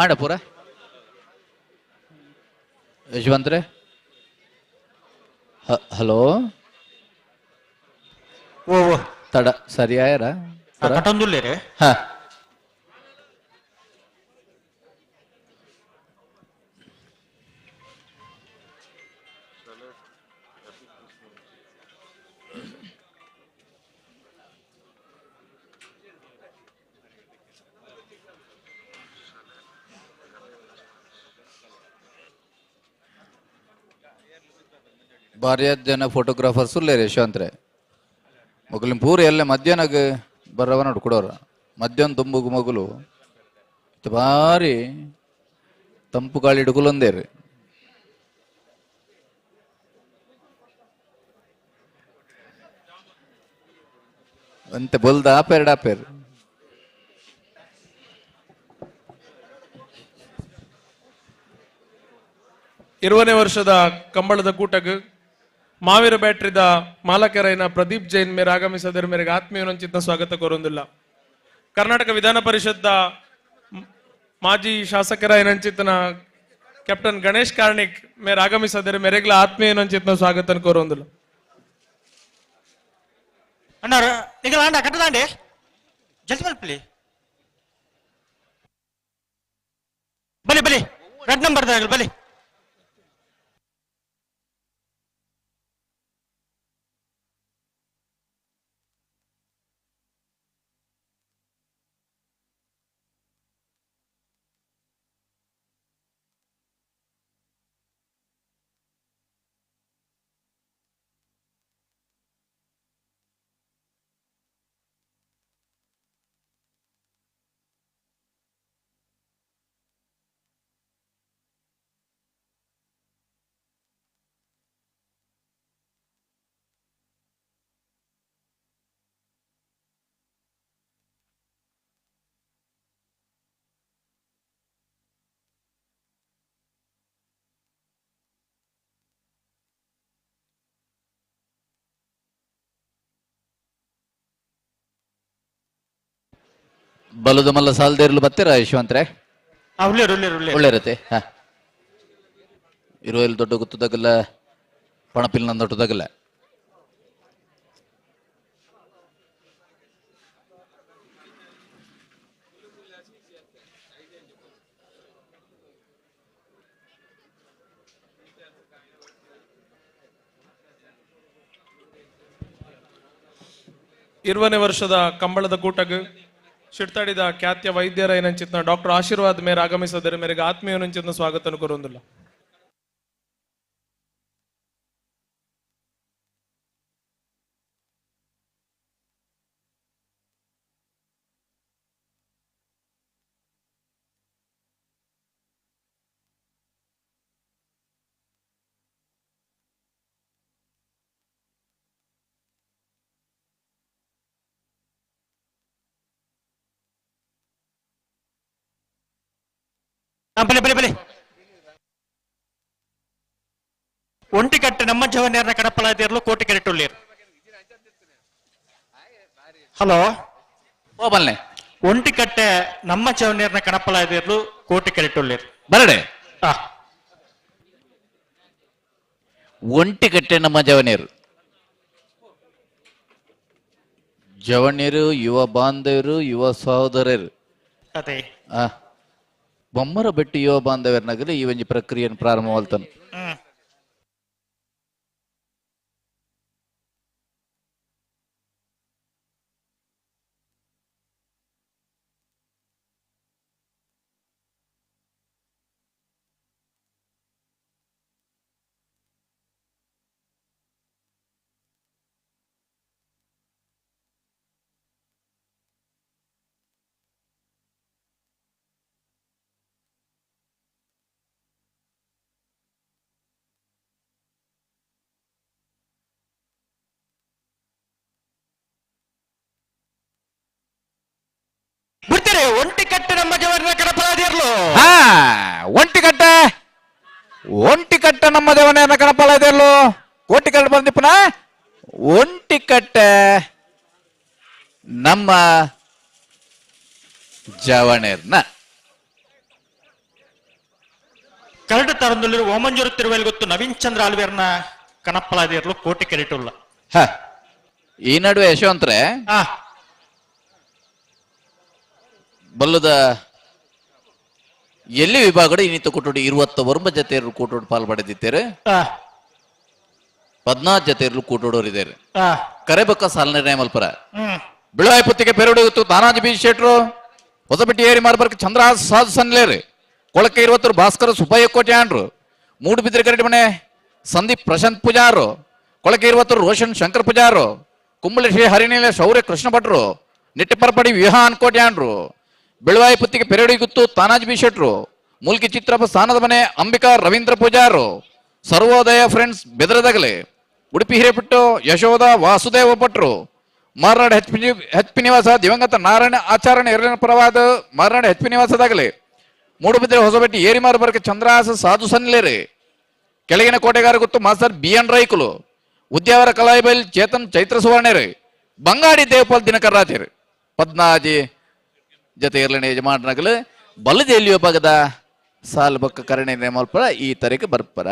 ಆಂಡ ಪೂರ ಯಶವಂತ್ರೆ ಹಲೋ ಓ ಓ ತಡ ಸರಿ ಆಯರ ಕಟೊಂದುಲ್ಲೇರೆ ಹಾ ಭಾರಿ ಜನ ಫೋಟೋಗ್ರಾಫರ್ಸ್ ಉಲ್ಲೇರಿ ಯಶವಂತ್ರೆ ಮಗುಲಿನ ಪೂರ ಎಲ್ಲ ಮಧ್ಯಾಹ್ನಗ ಬರವ ನೋಡು ಕೊಡೋರ ಮಧ್ಯಾಹ್ನ ತುಂಬುಗು ಮಗುಲು ಭಾರಿ ತಂಪು ಗಾಳಿ ಹಿಡ್ಕೊಲೊಂದೇರಿ. ಅಂತೆ ಬೊಲ್ದ ಆಪೇರ್ ಡಾಪೇರ್. 20ನೇ ವರ್ಷದ ಕಂಬಳದ ಕೂಟಗ್ ಮಾವೀರ ಬ್ಯಾಟ್ರಿದ ಮಾಲಕರೈನ ಪ್ರದೀಪ್ ಜೈನ್ ಮೇರೆ ಆಗಮಿಸದರ ಮೇರೆಗೆ ಆತ್ಮೀಯನಂಚಿತ ಸ್ವಾಗತ ಕೋರೊಂದಿಲ್ಲ. ಕರ್ನಾಟಕ ವಿಧಾನ ಪರಿಷತ್ ಮಾಜಿ ಶಾಸಕರೈನಂಚಿತನ ಕ್ಯಾಪ್ಟನ್ ಗಣೇಶ್ ಕಾರ್ಣಿಕ್ ಮೇರೆ ಆಗಮಿಸದರ ಮೇರೆಗ್ಲ ಆತ್ಮೀಯನಂಚಿತನ ಸ್ವಾಗತ ಕೋರೊಂದಿಲ್ಲ. ಅಣ್ಣ ನಿಗಲ ಅಣ್ಣ ಕಟ್ಟದಾಂಡೆ ಜಲ್ದಿ ಮಲ್ಪಲಿ ಬಲಿ ಬಲಿ ರೆಡ್ ನಂಬರ್ ಬಲಿ. ಬಲದ ಮಲ್ಲ ಸಾಲದೇರ್ಲು ಬತ್ತೀರಾ ಯಶವಂತ್ರೆ? ಒಳ್ಳೆ ಇರುತ್ತೆ. ಇರುವ ಇಲ್ಲಿ ದೊಡ್ಡ ಗುತ್ತದಾಗಲ್ಲ, ಪಣಪಿಲ್ನ ದೊಡ್ಡದಾಗಲ್ಲ. ಇರುವನೇ ವರ್ಷದ ಕಂಬಳದ ಕೂಟಗ್ ಶಿಡ್ತಾಡಿದ ಖ್ಯಾತಿಯ ವೈದ್ಯರ ಏನಂಚಿತ್ನ ಡಾಕ್ಟರ್ ಆಶೀರ್ವಾದ್ ಮೇರೆ ಆಗಮಿಸದರ ಮೇರೆಗೆ ಆತ್ಮೀಯನಂಚಿತ್ನ ಸ್ವಾಗತ ಕೋರೊಂದಿಲ್ಲ. ಬಲೆ ಬಲೆ ಬಲೆ ಒಂಟಿಕಟ್ಟೆ ನಮ್ಮ ಜವನೇರ್ನ ಕಡಪಲಾದಿರ್ಲು ಕೋಟಿ ಕೆರೆಟುಳ್ಳೇರು. ಹಲೋ ಬಲ್ಲೆ ಒಂಟಿಕಟ್ಟೆ ನಮ್ಮ ಜವನೇರ್ನ ಕಡಪಲಾದಿರ್ಲು ಕೋಟಿ ಕೆರೆಟುಳ್ಳೇರು ಬರಡೆ. ಒಂಟಿಕಟ್ಟೆ ನಮ್ಮ ಜವನೇರು ಜವಣ್ಯರು, ಯುವ ಬಾಂಧವರು, ಯುವ ಸಹೋದರರು. ಅದೇ ಬೊಮ್ಮರ ಬೆಟ್ಟು ಯುವ ಬಾಂಧವ್ಯರ್ನಗಲಿ ಈ ಒಂಜಿ ಪ್ರಕ್ರಿಯೆಯನ್ನು ಪ್ರಾರಂಭವಾಲ್ತಾನೆ. ಬಿಡ್ತೀರಿ ಒಂಟಿಕಟ್ಟೆ ನಮ್ಮ ಜವನ ಕಡಪಲಾದಿರ್ಲು. ಒಂಟಿಕಟ್ಟೆ ಒಂಟಿಕಟ್ಟೆ ನಮ್ಮ ದೇವನ ಕಣಪಲಾದಿರ್ಲು ಕೋಟಿ ಕಟ್ಟ ಬಂದಿಪ್ಪನ ಒಂಟಿಕಟ್ಟೆ ನಮ್ಮ ಜವಣೇರ್ನ. ಕರಡು ತರಂದುಲ್ಲಿರು ಓಮಂಜೂರು ತಿರುವೇಲ್ ಗೊತ್ತು ನವೀನ್ ಚಂದ್ರ ಆಲ್ವೇರ್ನ ಕನಪ್ಪಲಾದಿರ್ಲು ಕೋಟಿ ಕೆರೆಟುಲ್ಲ. ಈ ನಡುವೆ ಯಶವಂತ್ರೆ, ಬಲ್ಲದ ಎಲ್ಲಿ ವಿಭಾಗಡು ಇನ್ನಿತ ಕೂಟೋಡು 29 ಜತೆಯರು ಕೂಟೋಡು ಪಾಲ್ ಪಡೆದಿದ್ದಾರೆ. 14 ಜತೆಯರು ಕೂಟೋಡೋರಿದ್ದಾರೆ. ಕರೆಬಕ್ಕ ಸಾಲ ನಿರ್ಣಯ ಮಲ್ಪರ ಬಿಳವಾಯ ಪುತ್ತಿಗೆ ಪೆರಡು ತಾನಾಜಿ ಬಿ ಶೆಟ್ರು, ಹೊಸಪೆಟ್ಟಿ ಏರಿ ಮಾರ್ಬರ್ಕ್ ಚಂದ್ರಹಾಸ್ ಸಾಧು ಸನ್ಲೇರಿ, ಕೊಳಕೆ 20 ಭಾಸ್ಕರ ಸುಬ್ಬಯ್ಯ ಕೋಟ್ಯಾನ್ರು, ಮೂಡುಬಿದ್ರೆ ಕರಡಿ ಮನೆ ಸಂದೀಪ್ ಪ್ರಶಾಂತ್ ಪೂಜಾರು, ಕೊಳಕೆ 20 ರೋಷನ್ ಶಂಕರ್ ಪೂಜಾರು, ಕುಂಬಳೆ ಶ್ರೀ ಹರಿನೀಲ ಶೌರ್ಯ ಕೃಷ್ಣ ಭಟ್ರು, ನಿಟ್ಟಪರಪಡಿ ವಿಹಾನ್ ಕೋಟ್ಯಾನ್ರು, ಬೆಳವಾಯಿ ಪುತ್ತಿಗೆ ಪೆರಡಿ ಗುತ್ತು ತಾನಾಜ್ ಬಿ ಶೆಟ್ರು, ಮೂಲ್ಕಿ ಚಿತ್ರಪ್ಪ ಸ್ಥಾನದ ಮನೆ ಅಂಬಿಕಾ ರವೀಂದ್ರ ಪೂಜಾರು, ಸರ್ವೋದಯ ಫ್ರೆಂಡ್ಸ್ ಬೆದರದಗಲೆ, ಉಡುಪಿ ಹಿರೇಪಟ್ಟು ಯಶೋಧ ವಾಸುದೇವ ಭಟ್ರು, ಮಾರನಾಡು ಹೆಚ್ ಪಿ ನಿವಾಸ ದಿವಂಗತ ನಾರಾಯಣ ಆಚಾರ್ಯನ ಎರಡನೇ ಪರವಾದ ಮಾರನಾಡು ಹೆಚ್ ಪಿ ನಿವಾಸದಾಗಲಿ, ಮೂಡುಬಿದ್ರೆ ಹೊಸಬೆಟ್ಟಿ ಏರಿಮಾರು ಬರಕ್ಕೆ ಚಂದ್ರಹಾಸ ಸಾಧು ಸನ್ಲೇರಿ, ಕೆಳಗಿನ ಕೋಟೆಗಾರ ಗೊತ್ತು ಮಾಸ್ತರ್ ಬಿ ಎನ್ ರೈಕುಲು, ಉದ್ಯಾವರ ಕಲಾಯಿಬೈಲ್ ಚೇತನ್ ಚೈತ್ರ ಸುವರ್ಣೇರಿ, ಬಂಗಾಡಿ ದೇವಪಾಲ್ ದಿನಕರ್ ರಾಜೇರಿ, ಪದ್ನಾಜಿ ಜೊತೆ ಇರ್ಲನೆ ಯಜಮಾನನಗಲು ಬಲ್ಲದ ಎಲ್ಲಿಯೋ ಭಾಗದ ಸಾಲ್ ಬಕ್ಕ ಕರಣೆ ನೇಮಲ್ಪರ ಈ ತರಕ್ಕೆ ಬರ್ಪರ.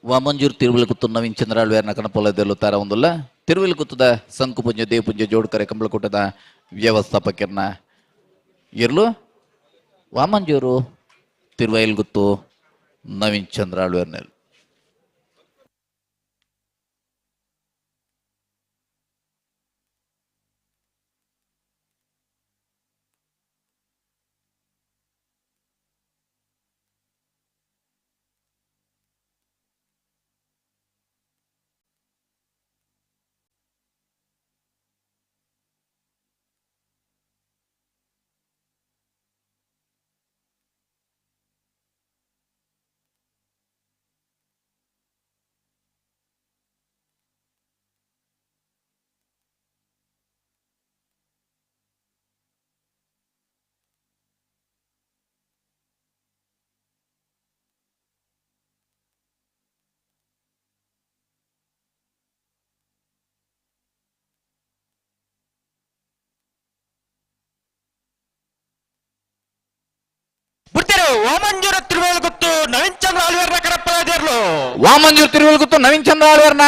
ವಾಮಂಜೂರ್ ತಿರುವಲಕುತ್ತು ನವೀನ್ ಚಂದ್ರಾಳ್ವೇರ್ನ ಕಣಪೊಲದಲ್ಲೂ ತಾರ ಒಂದುಲ್ಲ ತಿರುವಲಕುತ್ತದ ಸಂಕುಪುಂಜ ದೇವಪುಂಜ ಜೋಡ್ಕರೆ ಕಂಬಳಕೂಟದ ವ್ಯವಸ್ಥಾಪಕರ್ನ ಇರ್ಲು ವಾಮಂಜೂರು ತಿರುವೈಲ್ಗುತ್ತು ನವೀನ್ ಚಂದ್ರಾಳ್ವೇರ್ನಲ್ಲಿ. ವಾಮಂಜೂರ ತಿರುವೇಲ್ಗುತ್ತು ನವೀನ್ ಚಂದ್ರ ಆಳ್ವೇರ್ನ ಕರಪ್ಪಲಾದೇರ್ಲು. ವಾಮಂಜೂರು ತಿರುವೇಲ್ಗುತ್ತು ನವೀನ್ ಚಂದ್ರ ಆಳ್ವೇರ್ನ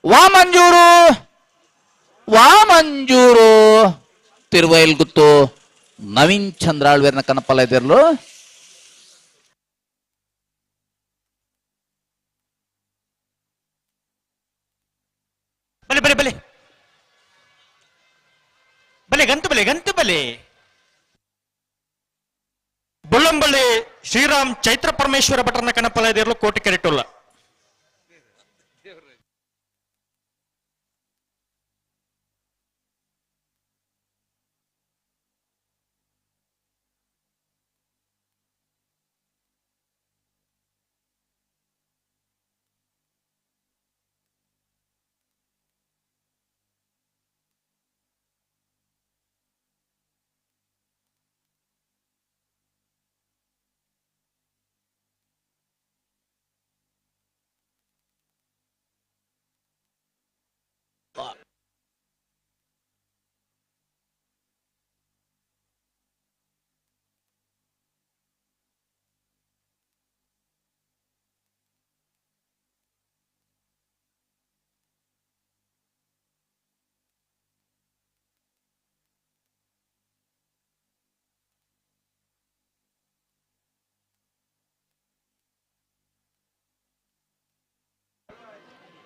ವಾಮಂಜೂರು ವಾಮಂಜೂರು ತಿರುವೈಲ್ಗುತ್ತು ನವೀನ್ ಚಂದ್ರ ಆಳ್ವೇರ್ನ ಕನಪ್ಪಲಾದೇರ್ಲು. ಬಲೆ ಬಲೆ ಬಲೆ ಬಲೆ ಗಂತು ಬಲೆ ಗಂತು ಬಲೆ. ಬೊಳ್ಳಂಬಳ್ಳಿ ಶ್ರೀರಾಮ್ ಚೈತ್ರ ಪರಮೇಶ್ವರ ಭಟ್ರನ ಕನಪಲದಿರಲು ಕೋಟಿ ಕೆರೆಟುಲ್ಲ.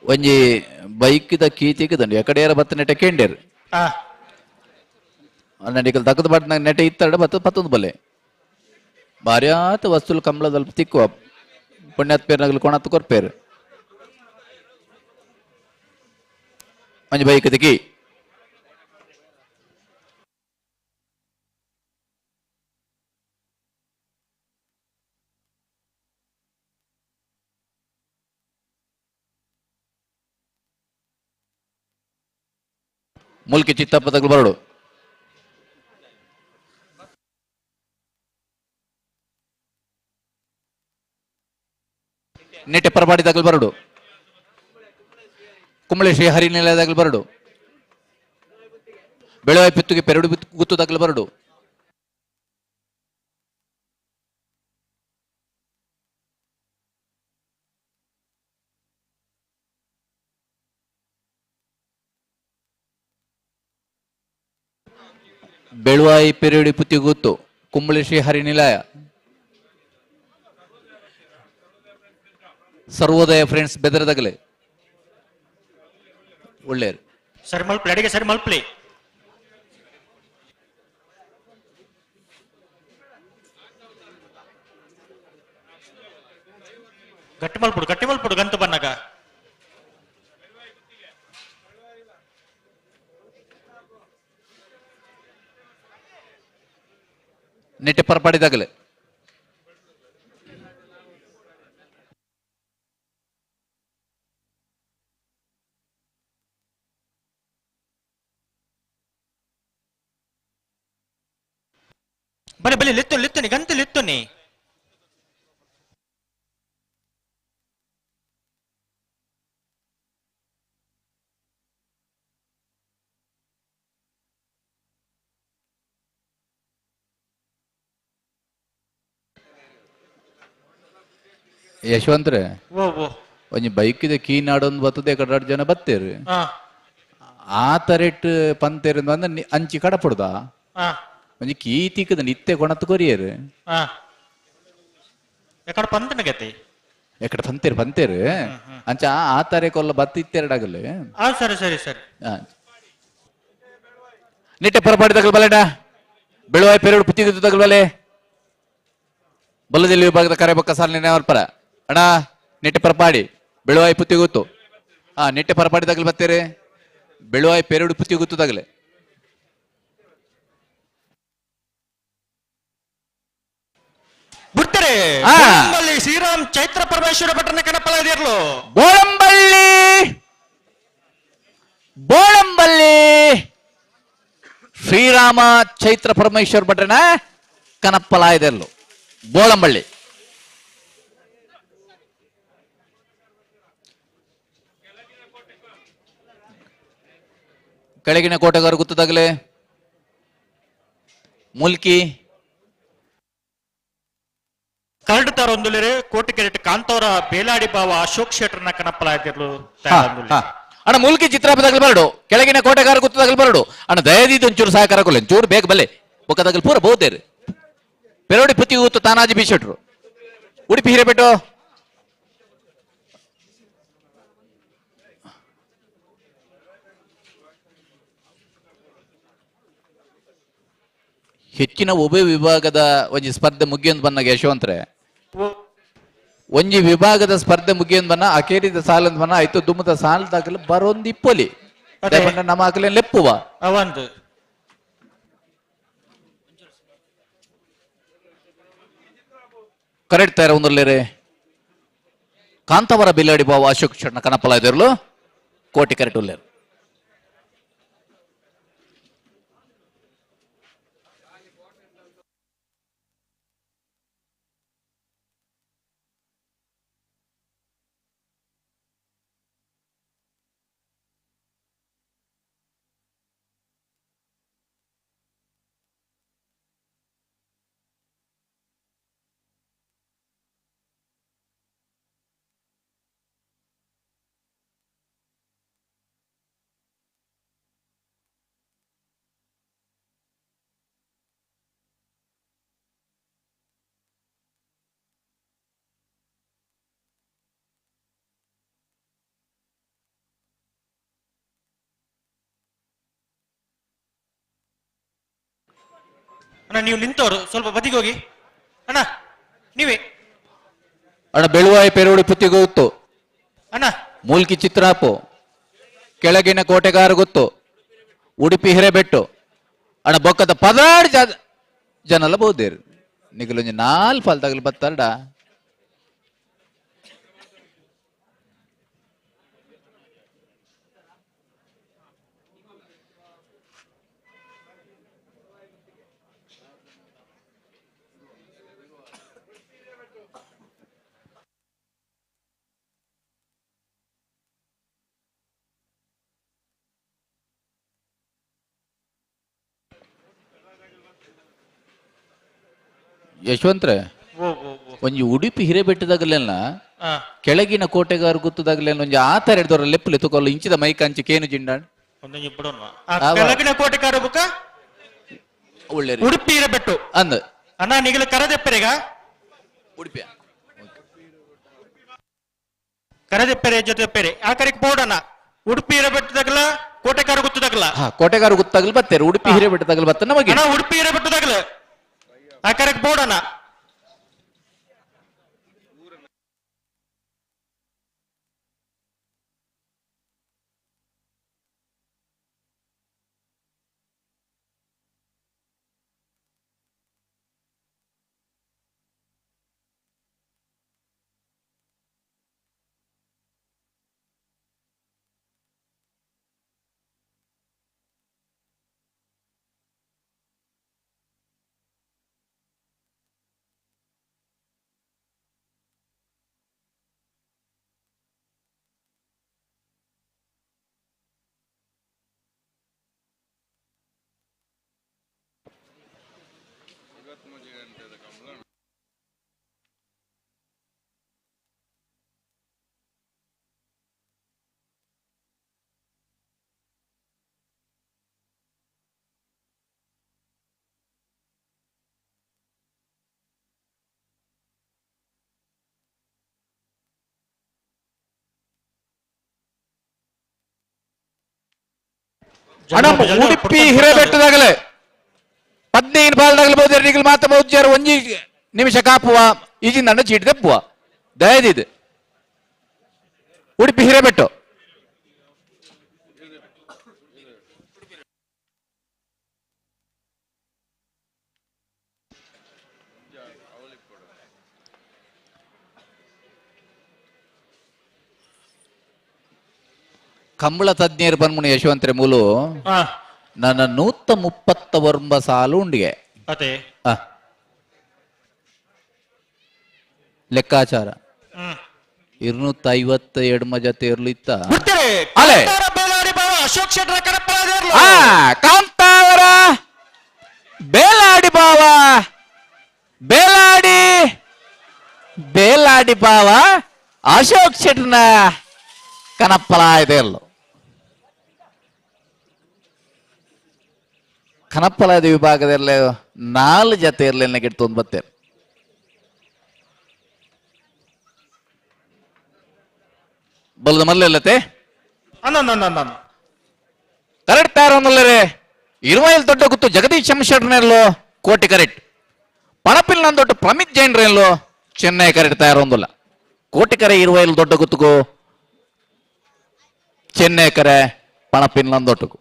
ಒಂಜಿ ಬೈಕ್ದ ಕೀತಿಗೆ ದಂಡಿ ಎಕಡೆಯರ ಬತ್ತ ನೆಟೆ ಕೇಂಡೇರ್ ನಡಿಕಲ್ ತಕ್ಕದ ಬಟ್ ನೆಟೆ ಇತ್ತಡ ಬತ್ತ ಪತ್ತೊಂದು ಬಲೆ ಬಾರ್ಯಾತ ವಸ್ತುಲು ಕಂಬಳದಲ್ಪ ತಿಕ್ಕುವ ಪುಣ್ಯಾತ್ ಪೇರ್ನಗಲು ಕೊಣತ್ತು ಕೊರ್ಪೇರು ಒಂಜಿ ಬೈಕ್ ತಿಕ್ಕಿ ಮುಲ್ಕಿ ಚಿತ್ತಪ್ಪ ತಗಲು ಬರಡು. ನೆಟ್ಟೆ ಪರಪಾಡಿ ದಾಖಲು ಬರಡು. ಕುಂಬಳೆ ಶ್ರೀ ಹರಿನಿಲಯ ದಾಖಲು ಬರಡು. ಬೆಳವಾಯಿ ಪಿತ್ತುಗೆ ಪೆರಡು ಗುತ್ತು ದಾಖಲು ಬರಡು. ಬೆಳುವಾಯಿ ಪೆರಡಿ ಪುತ್ತಿಗುತ್ತು ಕುಂಬಳೆ ಶ್ರೀ ಹರಿನಿಲಯ ಸರ್ವೋದಯ ಫ್ರೆಂಡ್ಸ್ ಬೆದರದಗಲೆ ಒಳ್ಳೆಯರು. ಸರಿ ಮಲ್ಪ್ಲಿ, ಅಡಿಗೆ ಸರಿ ಮಲ್ಪ್ಲಿ. ಗಟ್ಟಿ ಮಲ್ಪುಡು, ಗಟ್ಟಿ ಮಲ್ಪುಡು ಗಂತು ಬನ್ನಗ. ನೆಟ್ಟೆ ಪರಪಾಡಿದಾಗಲೇ ಬಲೆ ಬಲೆ ಲಿತ್ತು ಲಿತ್ತುನಿ ಗಂತು ಲಿತ್ತುನಿ. ಯಶವಂತ್ರೆ, ಒಂಜಿ ಬೈಕ್ ಇದೆ ಕೀ ನಾಡೊಂದು ಬರ್ತದೆ ಕಡಾಡ್ ಜನ ಬತ್ತೇರು. ಆ ತರೆಟ್ ಪಂತೇರು ಅಂದ ಅಂಚಿ ಕಡಪುಡ್ದ ಒಂಜಿ ಕೀ ತಿಕ್ಕದ ನಿತ್ಯ ಕೊಣತ್ ಕೊರಿಯರು. ಎಕಡೆ ಪಂತನ ಗತಿ ಎಕಡೆ ಪಂತೇರು ಪಂತೇರು ಅಂಚ ಆ ತಾರೆ ಕೊಲ್ಲ ಬತ್ತ ಇತ್ತೆರಡಾಗಲ್ಲ. ಸರಿ ಸರಿ ಸರಿ. ನಿಟ್ಟೆ ಪರಪಾಡಿ ತಗಲ್ ಬಲೆಡ ಬೆಳುವಾಯಿ ಪೆರಡು ಪುತ್ತಿಗೆ ತಗಲ್ ಬಲೆ ಬಲ್ಲದಲ್ಲಿ ವಿಭಾಗದ ಕರೆಬೊಕ್ಕ ಸಾಲಿನ ಪರ ಅಣ್ಣ ನೆಟ್ಟೆ ಪರಪಾಡಿ ಬೆಳುವಾಯಿ ಪುತ್ತಿ ಗೊತ್ತು. ಹಾ ನೆಟ್ಟೆ ಪರಪಾಡಿ ತಗಲ್ ಬತ್ತೇರೆ ಬೆಳುವಾಯಿ ಪೆರಡು ಪುತ್ತಿ ಗೊತ್ತು ತಗಲೆ. ಬಿಡ್ತಾರೆ ಶ್ರೀರಾಮ್ ಚೈತ್ರ ಪರಮೇಶ್ವರ ಭಟ್ರನ ಕಣಪಲ ಇದಿರ್ಲು. ಬೋಳಂಬಳ್ಳಿ ಬೋಳಂಬಳ್ಳಿ ಶ್ರೀರಾಮ ಚೈತ್ರ ಪರಮೇಶ್ವರ ಭಟ್ರನ ಕನಪ್ಪಲಾಯದೆರ್ಲು ಬೋಳಂಬಳ್ಳಿ. ಕೆಳಗಿನ ಕೋಟೆಗಾರ ಗೊತ್ತದಾಗಲೇ ಮುಲ್ಕಿ ಕರಡುತ್ತಾರ ಒಂದುಲೇರೆ ಕೋಟೆ ಕೆರೆಟ್ ಕಾಂತವರ ಬೇಲಾಡಿ ಬಾವ ಅಶೋಕ್ ಶೆಟ್ಟರ್ನ ಕಣಪ್ಪಲಾಯದಿರ್ಲು. ಅಣ್ಣ ಮುಲ್ಕಿ ಚಿತ್ರಾಪದಾಗಲು ಬರಡು. ಕೆಳಗಿನ ಕೋಟೆಗಾರ ಗೊತ್ತದಾಗಲು ಬರಡು. ಅಣ್ಣ ದಯದೀದ್ ಒಂಚೂರು ಸಹಕಾರ ಕೊಲ್ಲ ಒಂಚೂರು ಬೇಗ ಬಲ್ಲೆ ಬೊಕ್ಕದಾಗಲು ಪೂರ ಬಹುತೇರು ಪೆರೋಡಿ ಪುತ್ತಿ ಊತು ತಾನಾಜಿ ಬಿ ಶೆಟ್ರು ಉಡುಪಿ ಹಿರೇಪೆಟ್ಟು. ಹೆಚ್ಚಿನ ಉಭಯ ವಿಭಾಗದ ಒಂಜಿ ಸ್ಪರ್ಧೆ ಮುಗಿಯೊಂದು ಬನ್ನಾಗ ಯಶವಂತ್ರೆ, ಒಂಜಿ ವಿಭಾಗದ ಸ್ಪರ್ಧೆ ಮುಗಿಯೊಂದು ಬನ್ನ ಅಕೇರಿದ ಸಾಲಂದ್ ಬನ್ನ ಆಯ್ತು ದುಮ್ಮದ ಸಾಲ ದಾಖಲೆ ಬರೋಂದು ಇಪ್ಪೊಲಿ ನಮ್ಮ ಹಾಕಲೆ ಲೆಪ್ಪುವ ಒಂದು ಕರೆಕ್ಟ್ ತಯಾರ ಒಂದರ್ಲೇರೆ ಕಾಂತಾವರ ಬಿಲ್ಲಾಡಿ ಬಾವ ಅಶೋಕ್ ಶೆಟ್ನ ಕನಪಲ ಇದಿರ್ಲು ಕೋಟಿ ಕರೆಕ್ಟ್ ಉಲ್ಲೇರು. ಅಣ್ಣ ನೀವು ನಿಂತವರು ಸ್ವಲ್ಪ ಬದಿಗೆ ಹೋಗಿ ಅಣ್ಣ. ನೀವೇ ಅಣ್ಣ ಬೆಳುವಾಯಿ ಪೆರುಡಿ ಪುತ್ತಿಗೊತ್ತು ಅಣ್ಣ ಮೂಲ್ಕಿ ಚಿತ್ರಾಪು ಕೆಳಗಿನ ಕೋಟೆಗಾರ ಗೊತ್ತು ಉಡುಪಿ ಹಿರೇಬೆಟ್ಟು ಅಣ್ಣ ಬೊಕ್ಕದ ಪದಾಡ್ ಜನಲ್ಲ ಬಹುದೇರು ನಿಗಲೊಂಜಿ ನಾಲ್ ಫಾಲ್ ತಗಲು ಬತ್ತಾರಡ. ಯಶವಂತ್ರೆ ಒಂಜಿ ಉಡುಪಿ ಹಿರೇಬೆಟ್ಟದಾಗಲೆಲ್ಲ ಕೆಳಗಿನ ಕೋಟೆಗಾರ ಗುತ್ತದಾಗಲೆಲ್ಲ ಒಂಜಿ ಆತರ ಹಿಡ್ದವ್ರ ಲೆಪ್ಪುಲೆ ತುಕೊಲ್ಲ ಇಂಚಿದ ಮೈಕ್ ಅಂಚಿ ಕೇನು ಜಿಂಡಾಣ್ ಕೆಳಗಿನ ಕೋಟೆಗಾರ ಬುಕ್ಕ ಒಳ್ಳೆ ಉಡುಪಿ ಹಿರೇಬೆಟ್ಟು ಅಂದ ಅಣ್ಣ ನಿಗಲು ಕರದೆಪ್ಪರಿಗ ಉಡುಪಿಯ ಕರದೆಪ್ಪರೆ ಜೊತೆ ಪೆರೆ ಆ ಕರೆಕ್ ಬೋರ್ಡನ ಉಡುಪಿ ಹಿರೇಬೆಟ್ಟದಾಗಲ ಕೋಟೆಗಾರ ಗುತ್ತದಾಗಲ ಕೋಟೆಗಾರ ಗುತ್ತಾಗಲ್ ಬತ್ತೇರು ಉಡುಪಿ ಹಿರೇಬೆಟ್ಟದಾಗಲ್ ಬತ್ತ ನಮಗೆ ಅಣ್ಣ ಉಡುಪಿ ಹಿರೇಬೆಟ್ಟದಾಗಲ ಆ ಕರೆಕ್ ಬೋರ್ಡನ ಅಣ್ಣ ಉಡುಪಿ ಹಿರೇಬೆಟ್ಟದಾಗಲೇ 15 ಬಾಲ್ದಾಗಲೇ ಬೋದೇರು ನಿಗಲ್ ಮಾತ ಬೋದ್ಯಾರು ಒಂಜಿ ನಿಮಿಷ ಕಾಪುವ ಈಜಿನ ನನ್ನ ಚೀಟಿ ದಪ್ಪುವ ದಯದಿದ್ದು ಉಡುಪಿ ಹಿರೇಬೆಟ್ಟು ಕಂಬಳ ತಜ್ಞರು ಬನ್ಮುನಿ ಯಶವಂತರೆ ಮೂಲು ನನ್ನ 139 ಸಾಲು ಉಂಡಿಗೆ ಲೆಕ್ಕಾಚಾರ 252 ಜೊತೆ ಇರ್ಲು ಇತ್ತ ಅಲೆ ಕಾಂತಾವರ ಬೇಲಾಡಿ ಬಾವ ಬೇಲಾಡಿ ಬೇಲಾಡಿ ಬಾವ ಅಶೋಕ್ ಶೆಟ್ರನ ಕನಪ್ಪಲಾಯದೆಯಲ್ಲೋ ಕನಪ್ಪಲಾಯದ ವಿಭಾಗದಲ್ಲಿ 4 ಜೊತೆ ಇರಲಿಲ್ಲ ಗಿಡ್ತು ಬತ್ತೆ ಬಲದ ಮಲ್ಲಲ್ಲತೆ ಕರೆಕ್ಟ್ ತಾರೊಂದಲ್ಲರೆ ಇರುವೈಲ್ ದೊಡ್ಡ ಗುತ್ತು ಜಗದೀಶ್ ಶಂಶೆಟ್ರನೆಲ್ಲೋ ಕೋಟಿ ಕರೆಕ್ಟ್ ಪಣಪಿಲ್ ನನ್ನ ದೊಡ್ಡ ಪ್ರಮಿತ್ ಜೈನ್ರೆಲ್ಲೋ ಚೆನ್ನೈ ಕರೆಕ್ಟ್ ತಯಾರೊಂದಿಲ್ಲ ಕೋಟಿ ಕರೆ ಇರುವೈಲ್ ದೊಡ್ಡ ಗುತ್ತುಗು ಚೆನ್ನೈ ಕರೆ ಪಣಪಿನ್ ನಂದೊಟ್ಟುಗು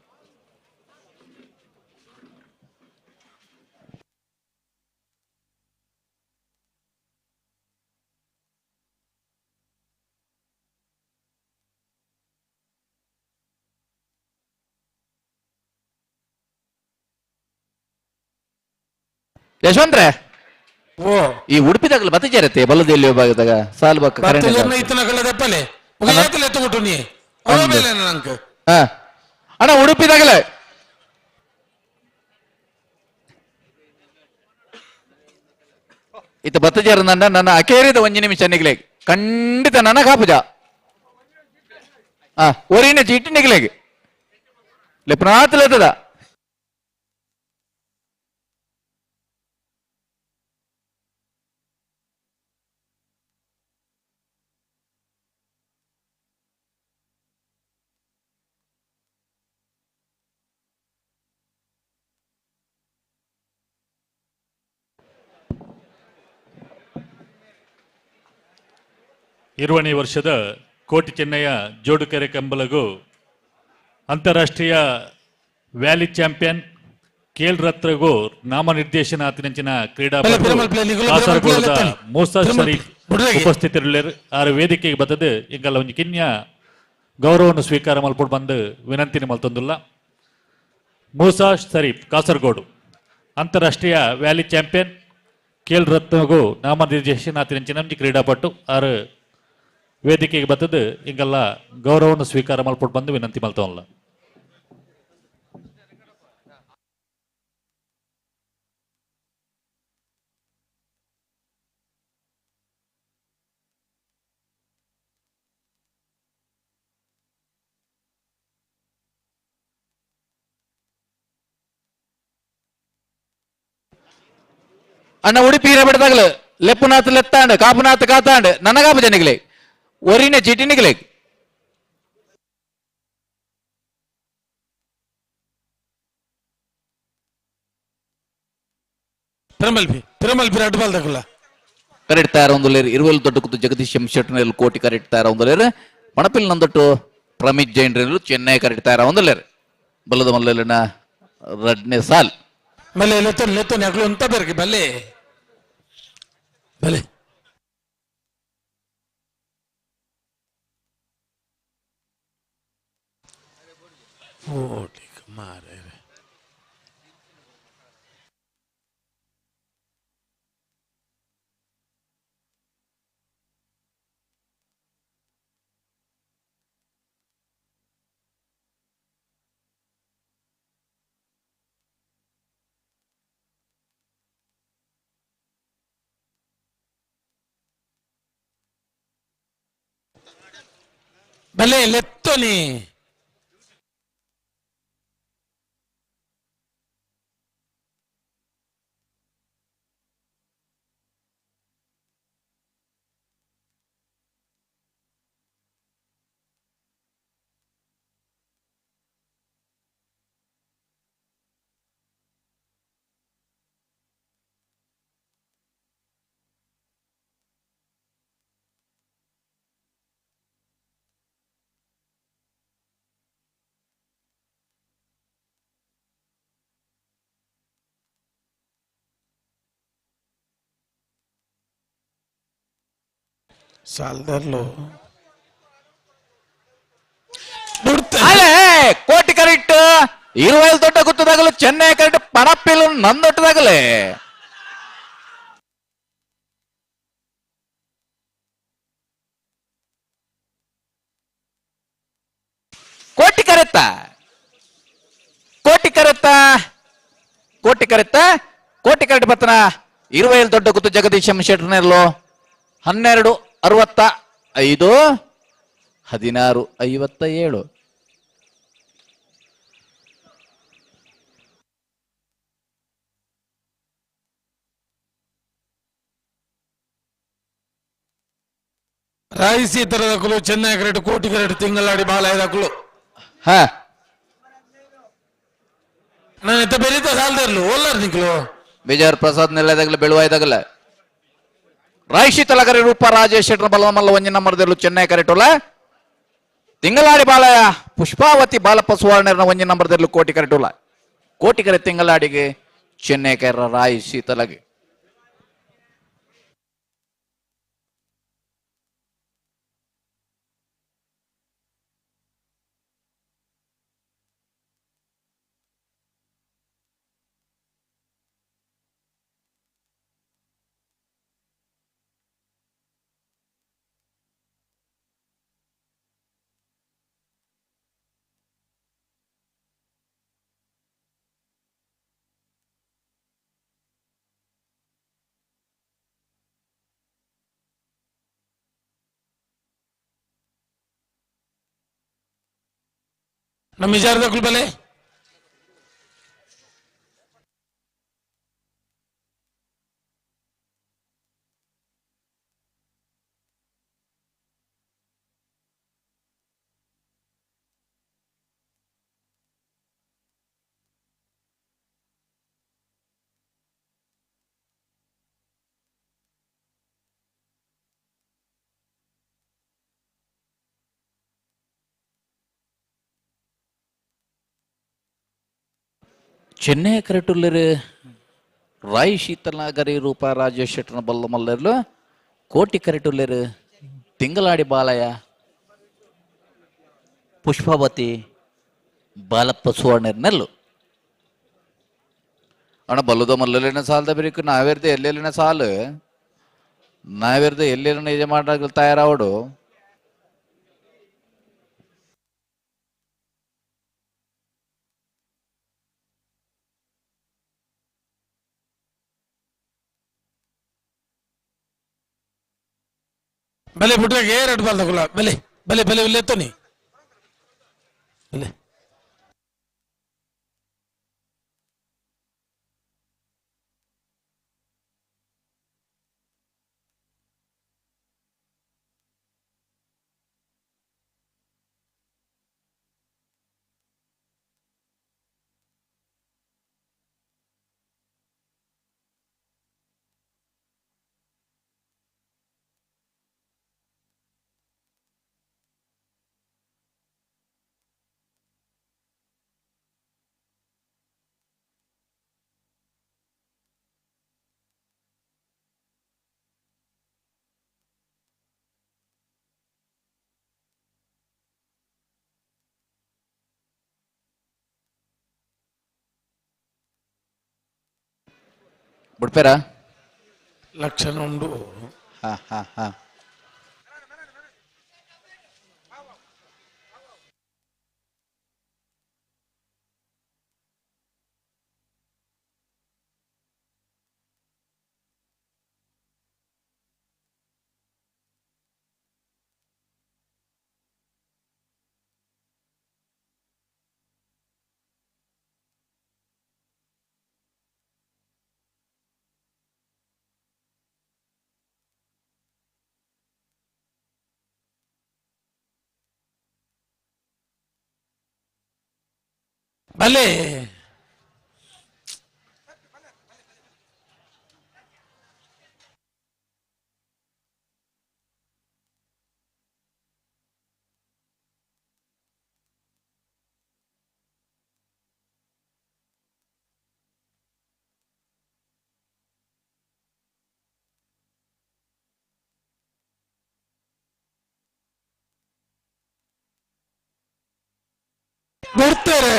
ಯಶವಂತ್ರೆ ಈ ಉಡುಪಿದಾಗಲ ಬತ್ತ ಜರತೆ ಬಲದಲ್ಲಿ ವಿಭಾಗದಾಗ ಸಾಲು ಬಕ್ಕ ಅಣ್ಣ ಉಡುಪಿದಾಗಲೇ ಇತ್ತ ಬತ್ತಜಾರ ನನ್ನ ನನ್ನ ಅಕೇರಿದ ಒಂಜಿ ನಿಮಿಷ ನಿಗ್ಲೆ ಖಂಡಿತ ನನ್ನ ಕಾಪುಜ ಒರಿನ ಚೀಟಿ ನಿಗ್ಲೆಗ್ ಲೆಪ್ನಾತ್ಲೆತ್ತದ ಇರುವನೇ ವರ್ಷದ ಕೋಟಿ ಚೆನ್ನಯ್ಯ ಜೋಡುಕೆರೆ ಕಂಬಲಗೂ ಅಂತಾರಾಷ್ಟ್ರೀಯ ವ್ಯಾಲಿ ಚಾಂಪಿಯನ್ ಖೇಲ್ ರತ್ನಗೂ ನಾಮನಿರ್ದೇಶನ ಅತಿನಂಚಿನ ಕ್ರೀಡಾಪಟು ಕಾಸರಗೋಡದ ಮೂಸಾ ಶರೀಫ್ ಉಪಸ್ಥಿತರಿಲ್ಲರು. ಆರು ವೇದಿಕೆಗೆ ಬತ್ತದು ಇಂಗಲ್ಲ ಒಂದು ಕಿನ್ಯ ಗೌರವವನ್ನು ಸ್ವೀಕಾರ ಮಲ್ಪೊಡು ಬಂದು ವಿನಂತಿನ ಮಲ್ತೊಂದುಲ್ಲ. ಮೂಸಾ ಶರೀಫ್ ಕಾಸರಗೋಡು ಅಂತಾರಾಷ್ಟ್ರೀಯ ವ್ಯಾಲಿ ಚಾಂಪಿಯನ್ ಖೇಲ್ ರತ್ನಗೂ ನಾಮನಿರ್ದೇಶನ ಅತಿನಂಚಿನ ಕ್ರೀಡಾಪಟು ಆರು ವೇದಿಕೆಗೆ ಬತ್ತದು ಇಂಗಲ್ಲ ಗೌರವವನ್ನು ಸ್ವೀಕಾರ ಮಲ್ಪೊಡು ಬಂದು ವಿನಂತಿ ಮಲ್ತವಲ್ಲ. ಅಣ್ಣ ಉಡುಪಿ ಹಿರಬೆಡದಾಗಲು ಲೆಪ್ಪುನಾಥ್ ಲೆತ್ತಾಂಡ್ ಕಾಪುನಾಥ್ ಕಾತಾಂಡ್ ನನಗಾಪು ಜನಿಗ್ಲೆ ಒರಿನ ಚೀಟಿ ನಿಗಲೆ. ತಿರುಮಲ್ಪಿ ತಿರುಮಲ್ಪಿ ರಡ್ಡು ಬಾಲ್ ತಗುಲ ಕರೆಕ್ಟ್ ತಯಾರ ಒಂದುಲೇರು ಇರುವಲ್ ದೊಡ್ಡ ಕುತ್ತು ಜಗದೀಶ್ ಎಂ ಶೆಟ್ಟರ್ ಕೋಟಿ ಕರೆಕ್ಟ್ ತಯಾರ ಒಂದುಲೇರು ಮಣಪಿಲ್ ನಂದೊಟ್ಟು ಪ್ರಮಿತ್ ಜೈನ್ ರೇಲು ಚೆನ್ನೈ ಕರೆಕ್ಟ್ ತಯಾರ ಒಂದುಲೇರು ಬಲ್ಲದ ಮಲ್ಲಲಿನ ರಡ್ನೆ ಸಾಲ್. ಬಲ್ಲೆ ಲೆತ್ತೋನಿ ಲೆತ್ತೋನಿ ಅಗ್ಲು ಅಂತ ಬೇರೆ ಬಲ್ಲೆ ಬಲೆ. ಓಟಿ ಮಾರೆ ಬಲೆ ಲೆತ್ತೋನಿ. ಸಾಲದಲ್ಲೂ ಅಲೆ ಕೋಟಿ ಕರೆಕ್ಟ್ ಇರುವಲ್ ದೊಡ್ಡ ಗುತ್ತದಾಗಲು ಚೆನ್ನೈ ಕರೆಕ್ಟ್ ಪಣಪ್ಪಿಲು ನಂದೊಟ್ಟದಾಗಲೇ. ಕೋಟಿ ಕರೆತ್ತ ಕೋಟಿ ಕರೆತ್ತ ಕೋಟಿ ಕರೆತ್ತ ಕೋಟಿ ಕರೆಕ್ಟ್ ಬತ್ತನ ಇರುವೈಲ್ ದೊಡ್ಡ ಗುತ್ತು Jagdish M ಶೆಟ್ಟರ್ನೆಲ್ಲೋ 12:65 16:57. ರಾಯಿಸಿ ತರದಕ್ಕಲು Chennai correct Koti correct Thingaladi ಬಾಲ ಐದಕ್ಕಲು. ಹಾ ನಾನು ಎತ್ತ ಬೆರೀತ ಸಾಲದಿರ್ಲು ಓಲಾರ್ ನಿಕ್ಲು. ಬೇಜಾರ್ ಪ್ರಸಾದ್ ನೆಲ್ಲದಾಗಲ ಬೆಳುವಾಯ್ದಾಗಲ ರಾಯಶಿ ತಲಗರಿ ರೂಪ ರಾಜೇಶ್ ಶೆಟ್ಟರ್ ಬಲಮಲ್ಲ ಒಂಜಿ ನಂಬರ್ದಲ್ಲೂ ಚೆನ್ನೈ ಕರೆಟೋಲ ತಿಂಗಳಾಡಿ ಬಾಲಯ ಪುಷ್ಪಾವತಿ ಬಾಲಪ್ಪ ಸುವರ್ಣರ್ನ ಒಂಜಿ ನಂಬರ್ದಲ್ಲೂ ಕೋಟಿ ಕರೆಟೋಲ ಕೋಟಿ ಕರೆ ತಿಂಗಳಾಡಿಗೆ ಚೆನ್ನೈ ಕರ ರಾಯಶಿ ತಲಗೆ. ನಮ್ಮ ವಿಚಾರದಕ್ಕಲು ಬಲೆ. ಚೆನ್ನೈ ಕರೆಟುಲ್ಲರು ರಾಯ್ ಶೀತಲನಗರಿ ರೂಪ ರಾಜೇಶ್ ಶೆಟ್ಟರ್ನ ಬಲ್ಲ ಮಲ್ಲರ್ಲು ಕೋಟಿ ಕರೆಟುಲ್ಲರು ತಿಂಗಳಾಡಿ ಬಾಲಯ್ಯ ಪುಷ್ಪಾವತಿ ಬಾಲಪ್ಪ ಸುವರ್ಣರ್ನೆಲ್ಲು. ಅಣ್ಣ ಬಲ್ಲದ ಮಲ್ಲಲಿನ ಸಾಲದ ಬೇರೆ ನಾವೇರ್ದೆ ಎಲ್ಲೆಲ್ಲಿನ ಸಾಲು ನಾವೇರ್ದೆ ಎಲ್ಲೆಲ್ಲಿನ ಯಜಮಾನರಾಗಲು ತಯಾರಾವಡು. ಬಲೆ ಬಿಟ್ಟಾಗ ಎರಡು ಬಾಲ್ ತಗೊಲ್ಲ ಬಲೆ ಬಲೆ ಬಲೆ ಲೆತ್ತೋನಿ ಬಲೆ. ಬುಡ್ಪೇರಾ? ಲಕ್ಷಣ ಉಂಡು. ಹಾ ಹಾ ಹಾ. ಭಲೆ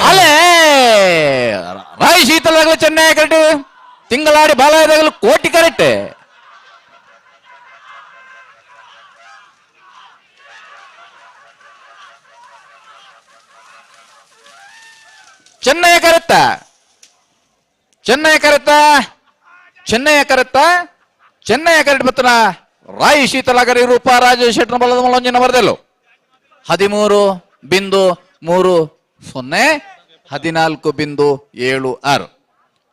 ಅಲೆ ರಾಯ್ ಶೀತಲದಾಗಲು ಚೆನ್ನೈ ಕರೆಕ್ಟ್, ತಿಂಗಳಾಡಿ ಬಾಲಾಯದಾಗಲು ಕೋಟಿ ಕರೆಕ್ಟ್. ಚೆನ್ನೈ ಕರೆತ್ತ, ಚೆನ್ನೈ ಕರೆತ್ತ, ಚೆನ್ನೈ ಕರೆತ್ತ, ಚೆನ್ನೈ ಕರೆಕ್ಟ್ ಬತ್ತನ ರಾಯ್ ಶೀತಲಾಗರಿ ರೂಪ ರಾಜೇಶ್ ಶೆಟ್ಟನ ಬಲದ ಮಲಂಜಿನ ಬರದೆಲ್ಲು 13.30, 14.76.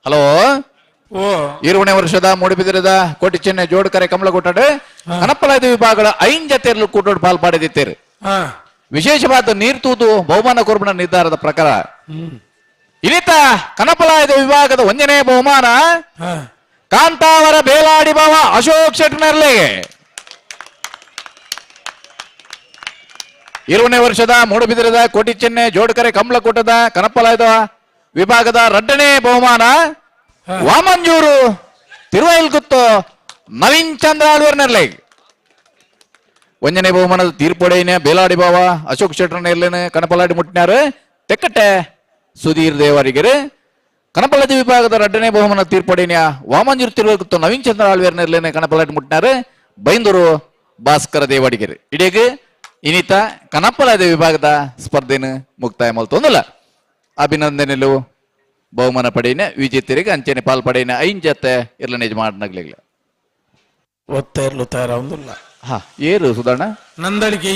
ಹಲೋ, ಇರುವನೇ ವರ್ಷದ ಮೂಡಿಬಿದಿರದ ಕೋಟಿ ಚೆನ್ನೈ ಜೋಡ್ಕರೆ ಕಮಲಗುಟ್ಟಡೆ ಕನಪ್ಪಲಾದ ವಿಭಾಗಗಳ ಐನ್ ಜತೆಯಲ್ಲೂ ಕೂಟೋಡ್ ಪಾಲ್ ಪಡೆದಿತ್ತೇರು. ವಿಶೇಷವಾದ ನೀರು ತೂದು ಬಹುಮಾನ ಕೊರ್ಬಣ ನಿರ್ಧಾರದ ಪ್ರಕಾರ ಇನಿತ ಕನಪಲಾಯದ ವಿಭಾಗದ ಒಂದನೇ ಬಹುಮಾನ ಕಾಂತಾವರ ಬೇಲಾಡಿ ಬಾವ ಅಶೋಕ್ ಶೆಟ್ಟನರ್ಲೆಗೆ. ಇರುವನೇ ವರ್ಷದ ಮೂಡುಬಿದಿರದ ಕೋಟಿ ಚೆನ್ನೆ ಜೋಡ್ಕರೆ ಕಮಲಕೂಟದ ಕನಪಲಾಯದ ವಿಭಾಗದ ಎರಡನೇ ಬಹುಮಾನ ವಾಮಂಜೂರು ತಿರುವೈಲ್ಗುತ್ತು ನವೀನ್ ಚಂದ್ರ ಆಳ್ವೇರ್ನೆರ್ಲೆ. ಒಂದನೇ ಬಹುಮಾನದ ತೀರ್ಪೊಡೆಯನೆ ಬೇಲಾಡಿ ಬಾವ ಅಶೋಕ್ ಶೆಟ್ಟರ್ನೆರ್ಲೇನೆ ಕನಪಲಾಡಿ ಮುಟ್ಟಿನಾರು ತೆಕ್ಕಟ್ಟೆ ಸುಧೀರ್ ದೇವರಿಗೆರೆ. ಕನಪಲದಿ ವಿಭಾಗದ ಎರಡನೇ ಬಹುಮಾನ ತೀರ್ಪೊಡೆಯನ ವಾಮಂಜೂರು ತಿರುವೈಲ್ಗುತ್ತು ನವೀನ್ ಚಂದ್ರ ಆಳ್ವೇರ್ನೆರ್ಲೇನೆ ಕನಪಲಾಡಿ ಮುಟ್ಟಿನಾರು ಬೈಂದೂರು ಭಾಸ್ಕರ ದೇವಾಡಿಗೆರೆ. ಇಡೀಗ ಇನಿತ ಕನಪಲಾದ ವಿಭಾಗದ ಸ್ಪರ್ಧೆಯನ್ನು ಮುಕ್ತಾಯ ಮಲ್ತೊಂದಲ್ಲ. ಅಭಿನಂದನೆಲು ಬಹುಮಾನ ಪಡೆಯಿನ ವಿಜೇತರಿಗೆ ಅಂಚನೆ ಪಾಲ್ ಪಡೆಯಿನ ಐನ್ ಜತೆ ಇರ್ಲ ನಿಜ ಮಾಡನಗ್ಲಿಲ್ಲ. ಒತ್ತ ಇರ್ಲು ತಯಾರ ಹಾ ಏರು ಸುಧಾರಣ ನಂದಳಿಕೆ.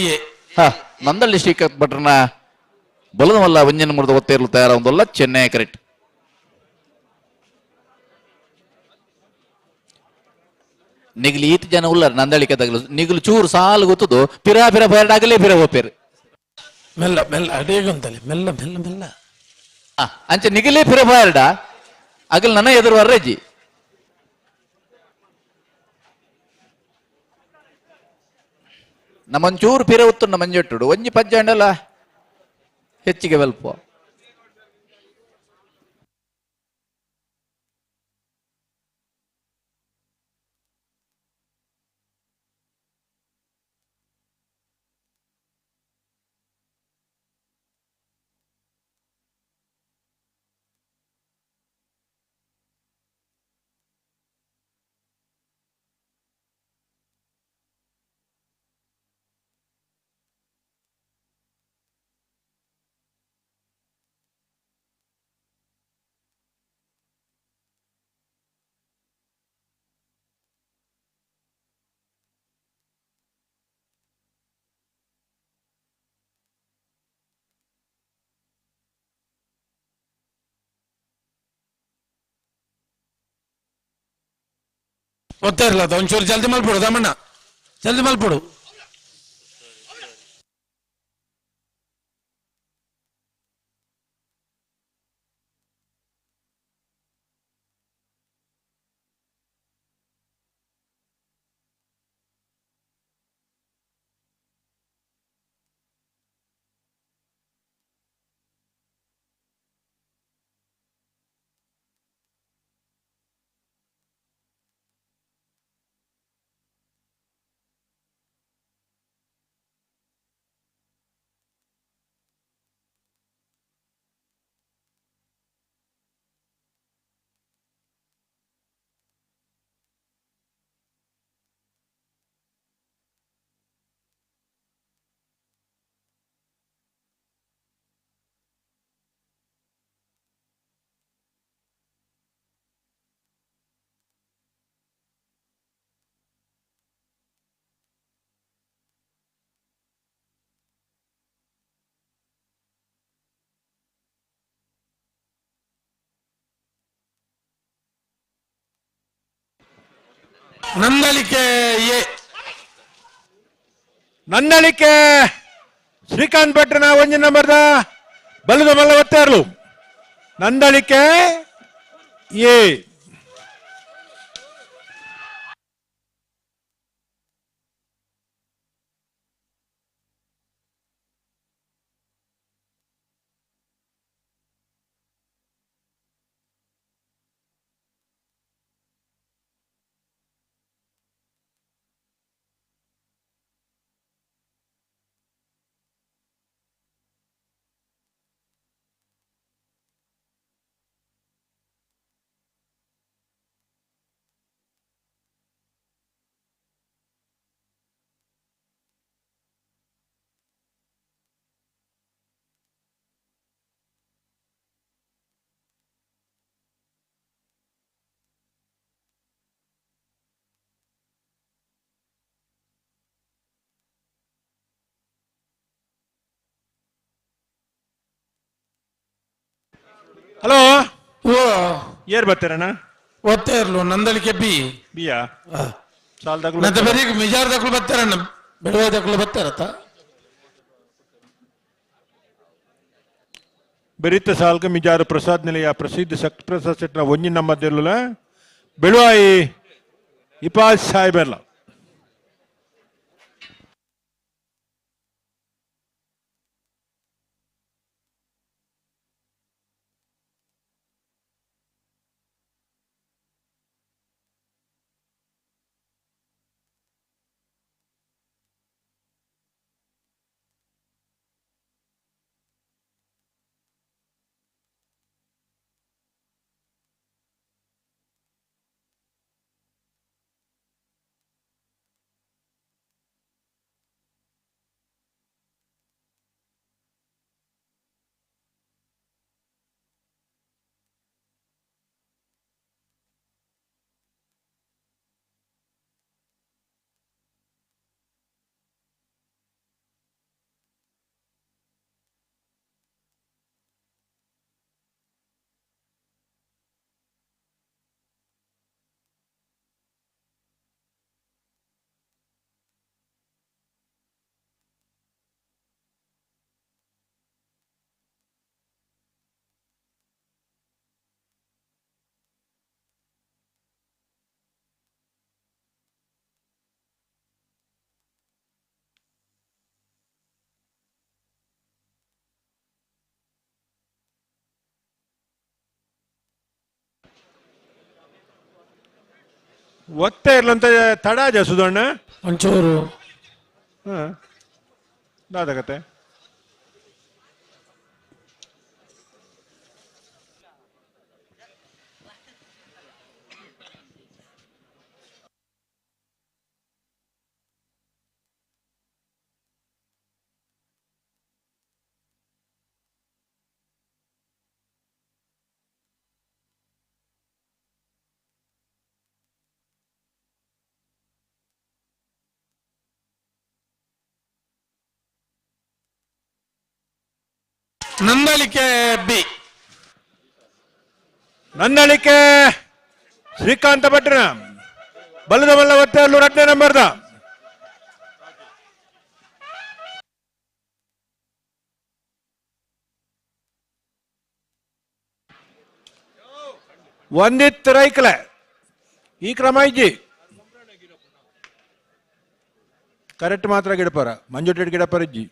ಹಾ ನಂದಳ್ಳಿ ಶ್ರೀಕಾಂತ್ ಭಟ್ರನ ಬಲದಮಲ್ಲ ಒಂಜನ ಮುರಿದ ಒತ್ತ ಇರ್ಲು ತಯಾರ ಒಂದಲ್ಲ ಚೆನ್ನೈ ಕರೆಕ್ಟ್. ನಿಗ್ಲಿ ಈತ ಜನ ಉಳ್ಳಾರ ನಂದಳಿಕೆ ತಗಲು ನಿಗ್ಲು ಚೂರು ಸಾಲು ಗೊತ್ತದು ಪಿರಾ ಪಿರ ಬೈರಡಾಗಲೇ ಪಿರ ಹೋಪೇರು. ಮೆಲ್ಲ ಮೆಲ್ಲ ಅಡೇಗಂತಲೆ ಮೆಲ್ಲ ಮೆಲ್ಲ ಮೆಲ್ಲ. ಅಂಚೆ ನಿಗಲೇ ಪಿರ ಬೈರಡ ಅಗಲ್ ನನ್ನ ಎದುರು ವರ್ರೆಜಿ. ನಮ್ಮಂಚೂರು ಪಿರ ಉತ್ತುಂಡ ಮಂಜೆಟ್ಟುಡು ಒಂಜಿ ಪಜ್ಜಾಂಡಲ ಹೆಚ್ಚಿಗೆ ವೆಲ್ಪ. ಒತ್ತ ಇರ್ಲ ಒಂಚೂರು ಜಲ್ದಿ ಮಲ್ಪಡು ತಮ್ಮಣ್ಣ, ಜಲ್ದಿ ಮಲ್ಪಡು. ನಂದಳಿಕೆ ಎ. ನಂದಳಿಕೆ ಶ್ರೀಕಾಂತ್ ಭಟ್ರನ ಒಂಜಿ ನಂಬರ್ದ ಬಲದ ಮಲ್ಲ ಒತ್ತಾರ್ಲು. ನಂದಳಿಕೆ ಎ. ಹಲೋ. ಓ. ಏರ್ ಬರ್ತೀರಣ್ಣ? ಒತ್ತೇ ಇರ್ಲು ನಂದಳಿಕೆ ಬಿ. ಬಿಯಾ ಸಾಲ್ದಾಗ್ಲು. ಮತ್ತೆ ಬರೀ ಮಿಜಾರ್ ದಕ್ಲು ಬರ್ತಾರಣ್ಣ, ಬೆಳವಾಯಿ ದಕ್ಲು ಬರ್ತಾರತ್ತ. ಬೆರಿತ ಸಾಲ್ಕ ಮಿಜಾರು ಪ್ರಸಾದ್ ನಿಲಯ ಪ್ರಸಿದ್ಧ ಶಕ್ತಿ ಪ್ರಸಾದ್ ಸೆಟ್ನ ಒಂಜಿ ನಮ್ಮ ದೆಲ್ಲುಲ ಬೆಳುವಾಯಿ ಇಪಾಸ್ ಸಾಹೇಬರ್ಲ. ಒತ್ತೆ ಇರ್ಲಂತ ತಡಾಜ ಸುಧಣ್ಣ. ಒಂಚೂರು. ಹಾ ದಾದಗತ್ತೆ. ನಂದಳಿಕೆ ಬಿ. ನಂದಳಿಕೆ ಶ್ರೀಕಾಂತ ಭಟ್ರನ ಬಲದ ಮಲ್ಲ ಒತ್ತೆ ಎರಡನೇ ನಂಬರ್ದ. ಒಂದಿತ್ತು ರೈಕ್ಲೆ ಈ ಕ್ರಮ ಇಜ್ಜಿ ಕರೆಕ್ಟ್ ಮಾತ್ರ ಗಿಡಪರ ಮಂಜುಟೆಡ್ ಗಿಡಪರ ಇಜ್ಜಿ.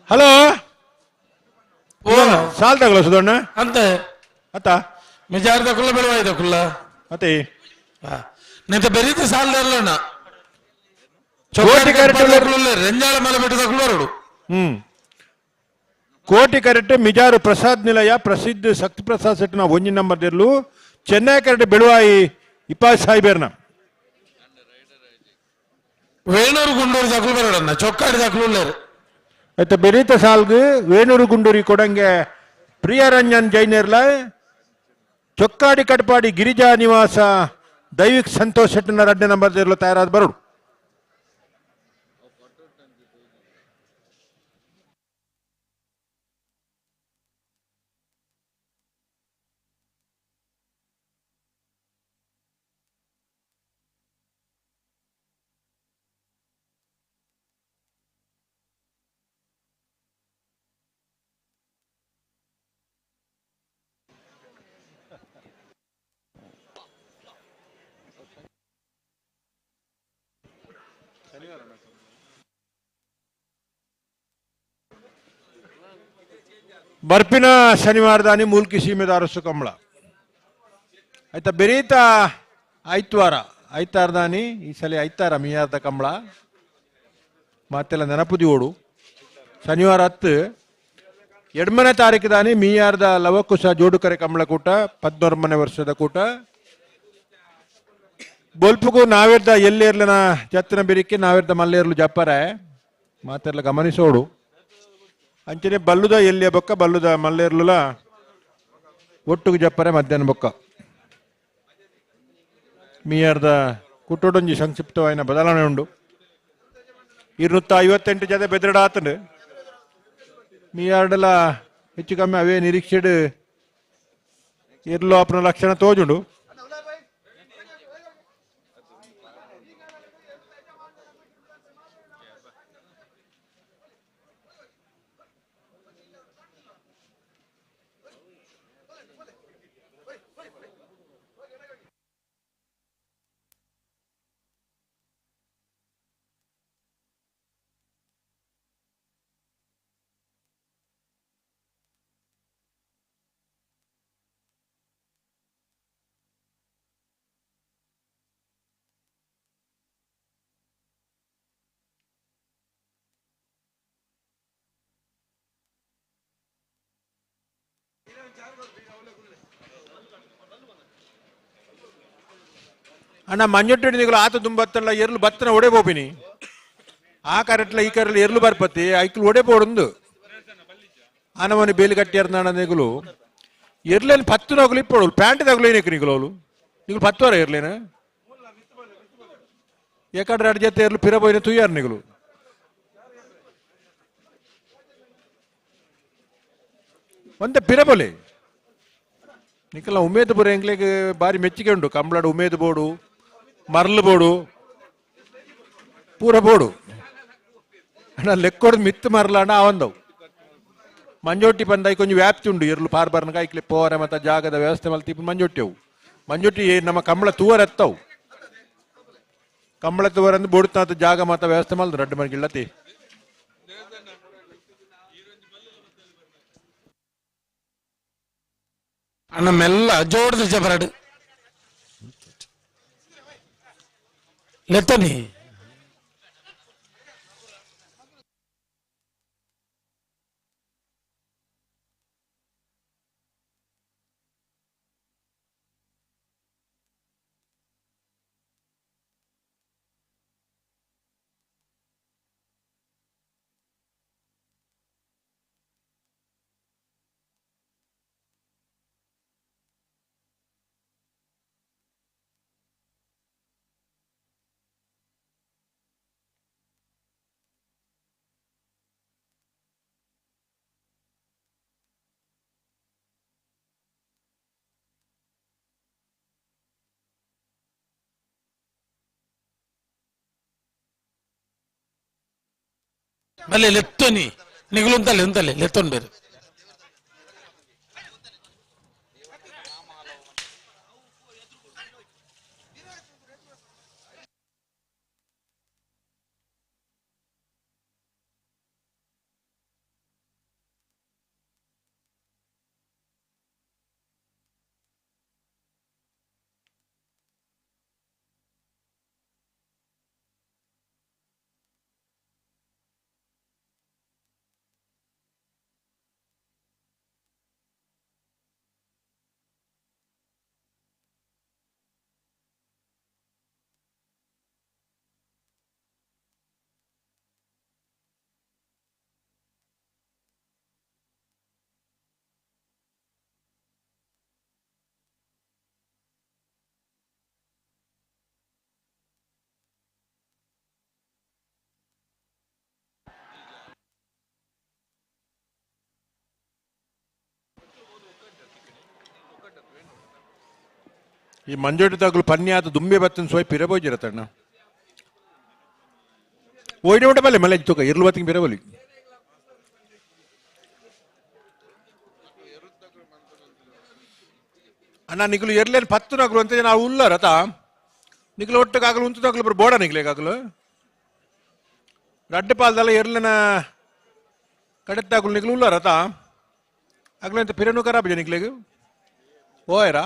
ಹಲೋ ಸಾಲ್ ತಗೊಳ್ಳ ಸುಧಣ್ಣ ಅಂತ ಅತ್ತ ಮಿಜಾರ್ದ ಕುಲ್ಲ ಬೆಳವಾಯ್ದ ಕುಲ್ಲ ಅತ್ತೆ ನಿಂತ ಬೆರೀತ ಸಾಲದಲ್ಲಣ್ಣ ಕೋಟಿ ಕರೆಕ್ಟ್ ರೆಂಜಾಳ ಮೇಲೆ ಬಿಟ್ಟದ ಕುಳ್ಳೋರು ಕೋಟಿ ಕರೆಕ್ಟ್ ಮಿಜಾರು ಪ್ರಸಾದ್ ನಿಲಯ ಪ್ರಸಿದ್ಧ ಶಕ್ತಿ ಪ್ರಸಾದ್ ಸೆಟ್ನ ಒಂಜಿ ನಂಬರ್ ದಿರ್ಲು ಚೆನ್ನೈ ಕರೆಕ್ಟ್ ಬೆಳುವಾಯಿ ಇಪ್ಪ ಸಾಯಿಬೇರ್ನ ವೇಣೂರು ಗುಂಡೂರು ದಕ್ಕಲು ಬರೋಡಣ್ಣ ಚೊಕ್ಕಾಡಿ ದಕ್ಕಲು ಉಳ್ಳೇರು ಆಯ್ತಾ ಬೆರೀತ ಸಾಲ್ಗು ವೇಣೂರು ಗುಂಡೂರಿ ಕೊಡಂಗೆ ಪ್ರಿಯರಂಜನ್ ಜೈನೇರ್ಲ ಚೊಕ್ಕಾಡಿ ಕಟ್ಪಾಡಿ ಗಿರಿಜಾ ನಿವಾಸ ದೈವಿಕ್ ಸಂತೋಷ್ ಶೆಟ್ಟನ ರಡ್ಡೆ ನಂಬರ್ ದಿರ್ಲು ತಯಾರಾದ ಬರೋಡು. ಬರ್ಪಿನ ಶನಿವಾರದಾನಿ ಮೂಲ್ಕಿ ಸೀಮೆದಾರಸು ಕಂಬಳ ಆಯ್ತಾ ಬೆರೀತ ಐತ್ವಾರ ಐತಾರದಾನಿ ಈ ಸಲ ಐತಾರ ಮಿಯಾರ್ದ ಕಂಬಳ ಮತ್ತೆಲ್ಲ ನೆನಪುದಿ ಓಡು. ಶನಿವಾರ 10 ಎಡ್ಮನೆ ತಾರೀಕು ದಾನಿ ಮೀಯಾರ್ದ ಲವಕುಶ ಜೋಡುಕರೆ ಕಂಬಳ ಕೂಟ 11ನೇ ವರ್ಷದ ಕೂಟ. ಬೊಲ್ಪುಗು ನಾವಿರ್ದ ಎಲ್ಲೇರ್ಲನ ಜತ್ತಿನ ಬಿರಿಕೆ ನಾವಿರ್ದ ಮಲ್ಲೇರ್ಲು ಜಪ್ಪರೆ ಮಾತೆಲ್ಲ ಗಮನಿಸೋಡು. ಅಂಚನೆ ಬಲ್ಲುದ ಎಲ್ಲಿಯ ಬೊಕ್ಕ ಬಲ್ಲುದ ಮಲ್ಲೇರ್ಲುಲ ಒಟ್ಟುಗು ಜಪ್ಪರೆ ಮಧ್ಯಾಹ್ನ ಬೊಕ್ಕ ಮೀಯಾರ್ದ ಕುಟ್ಟೊಡೊಂಜಿ ಸಂಕ್ಷಿಪ್ತವಾಯಿನ ಬದಲಾವಣೆ ಉಂಡು. 258 ಜತೆ ಬೆದರಡ ಆತಂಡು ಮೀಯಾರ್ಡಲ ಹೆಚ್ಚು ಕಮ್ಮಿ ಅವೇ ನಿರೀಕ್ಷೆಡ್ ಇರ್ಲು ಅಪ್ಪನ ಲಕ್ಷಣ ತೋಜುಂಡು. ಅಣ್ಣ ಮಂಜೊಟ್ಟಿ ನಿಗಲು ಆತ ದುಂಬತ್ತಲ್ಲ ಎರ್ಲು ಬತ್ತನ ಒಡೆ ಬೋಪಿನಿ ಆ ಕರೆಟ್ಲ ಈ ಕರೆಟ್ಲ ಎರ್ಲು ಬರ್ಪತಿ ಐಕ್ಲು ಒಡೆ ಬೋಡುಂದು ಆನಮನಿ ಬೇಲಿ ಕಟ್ಟಿ ನಿಗುಲು ಎರ್ಲೇನು ಪತ್ತು ನಗುಲು ಇಪ್ಪಡು ಪ್ಯಾಂಟ್ ತಗುಲು ಏನಕ್ಕೆ ನಿಗುಲು ಅವಳು ನಿಗುಲು ಪತ್ತುವರ ಎರ್ಲೇನು ಏಕಾಡ್ರೆ ಅಡ್ ಜೊತೆ ಎರ್ಲು ಪಿರ ಬೋಯಿನ ತುಯ್ಯಾರ ನಿಗುಲು ಒಂದೇ ಪಿರಬೊಲೆ ನಿಕಲ ಉಮೇದ್ ಬೋರೆ ಎಂಗ್ಲಿಗೆ ಬಾರಿ ಮೆಚ್ಚುಗೆ ಉಂಡು. ಕಂಬಳಾಡು ಉಮೇದ್ ಬೋಡು ಮರ್ಲು ಬೋಡು ಪೂರ ಬೋಡು ಅಣ್ಣ ಲೆಕ್ಕೊಡ್ದು ಮಿತ್ತು ಮರ್ಲ ಅಣ್ಣ ಅವಂದವು ಮಂಜೊಟ್ಟಿ ಬಂದ ಕೊಂಚ ವ್ಯಾಪ್ತಿ ಉಂಡು ಎರ್ಲು ಪಾರ್ ಬರ್ನಗ ಐಕ್ಲೆ ಪೋರೆ ಮತ್ತೆ ಜಾಗದ ವ್ಯವಸ್ಥೆ ಮಲ್ತಿ ಮಂಜೊಟ್ಟಿ ಅವು ಮಂಜೊಟ್ಟಿ ನಮ್ಮ ಕಂಬಳ ತೂವರ ಎತ್ತವು ಕಂಬಳ ತೂವರಂದು ಬೋಡುತ್ತ ಜಾಗ ಮಾತ ವ್ಯವಸ್ಥೆ ಮಲ್ದು ರಡ್ಡು ಮನೆಗೆ ಇಲ್ಲತಿ. ಅಣ್ಣ ಮೆಲ್ಲ ಜೋಡ್ದು ಜಬರಡು ಲೆತ್ತನಿ ಮಲ್ಲಿ ಲೆತ್ತೋನಿ ನಿಗುಲುಂತಲೆ ಉಂತಲೆ ಲೆತ್ತೋನ್ ಬೇರೆ ಈ ಮಂಜೋಟಿ ತಗಲು ಪನ್ಯಾತ ದುಂಬೆ ಬತ್ತನ್ ಸೋಯ್ ಪಿರಬೋಜಿರ ತಣ್ಣ ಓಯ್ಡೆ ಉಂಟ ಬಲ್ಲೆ ಮಲೆ ತುಕ ಇರ್ಲು ಬತ್ತಿಗೆ ಪಿರಬೋಲಿ ಅಣ್ಣ ನಿಗ್ಲು ಎರ್ಲೇನು ಪತ್ತು ನಗಲು ಅಂತ ನಾವು ಉಲ್ಲಾರ ತಾ ನಿಗ್ಲು ಒಟ್ಟಕ್ಕಾಗಲು ಉಂತು ತಗಲು ಬರ ಬೋಡ ನಿಗ್ಲೇಗಾಗಲು ರಡ್ಡೆ ಪಾಲ್ದಲ್ಲ ಎರ್ಲನ ಕಡೆತ್ತಾಗಲು ನಿಗ್ಲು ಉಲ್ಲಾರ ತಾ ಆಗಲು ಅಂತ ಪಿರನು ಖರಾಬ್ ನಿಗ್ಲೇಗ ಓಯರಾ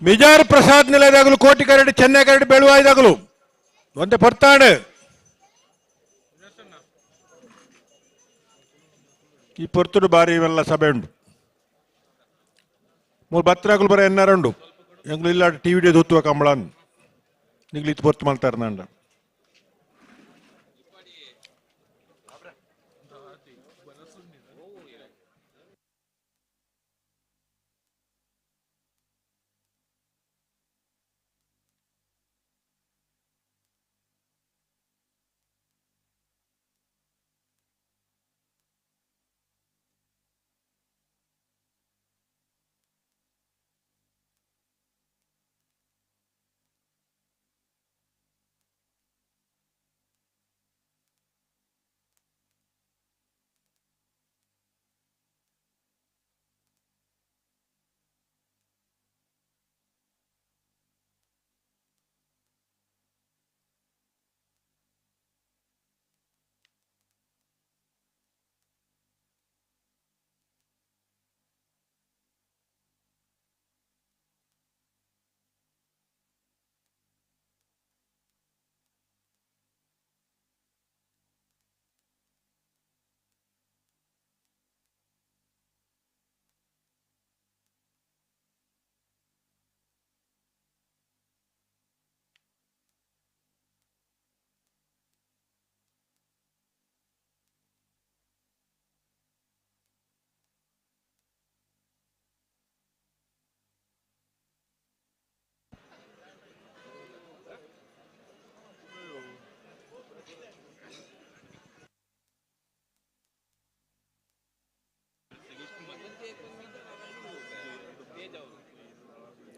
ಮಿಜಾರ್ ಪ್ರಸಾದ್ ನಿಲಯದಾಗಲು ಕೋಟಿ ಕರಡಿ ಚೆನ್ನೈ ಕರಡಿ ಬೆಳುವಾಯ್ದಾಗಲು ಒಂದೇ ಪರ್ತಾಡು ಈ ಪೊರ್ತುಡು ಬಾರಿ ಇವೆಲ್ಲ ಸಭೆ ಉಂಡು ಮೂರು ಬತ್ತರಾಗಲು ಬರ ಎನ್ನಾರ ಉಂಡು ಎಂಗ್ಲು ಇಲ್ಲ ಟಿವಿ ಡಿ ದೂತ್ತುವ ಕಂಬಳನ್ ನಿಗ್ಲು ಇತ್ತು ಪೊರ್ತು ಮಾಡ್ತಾರೆ ನಂಡ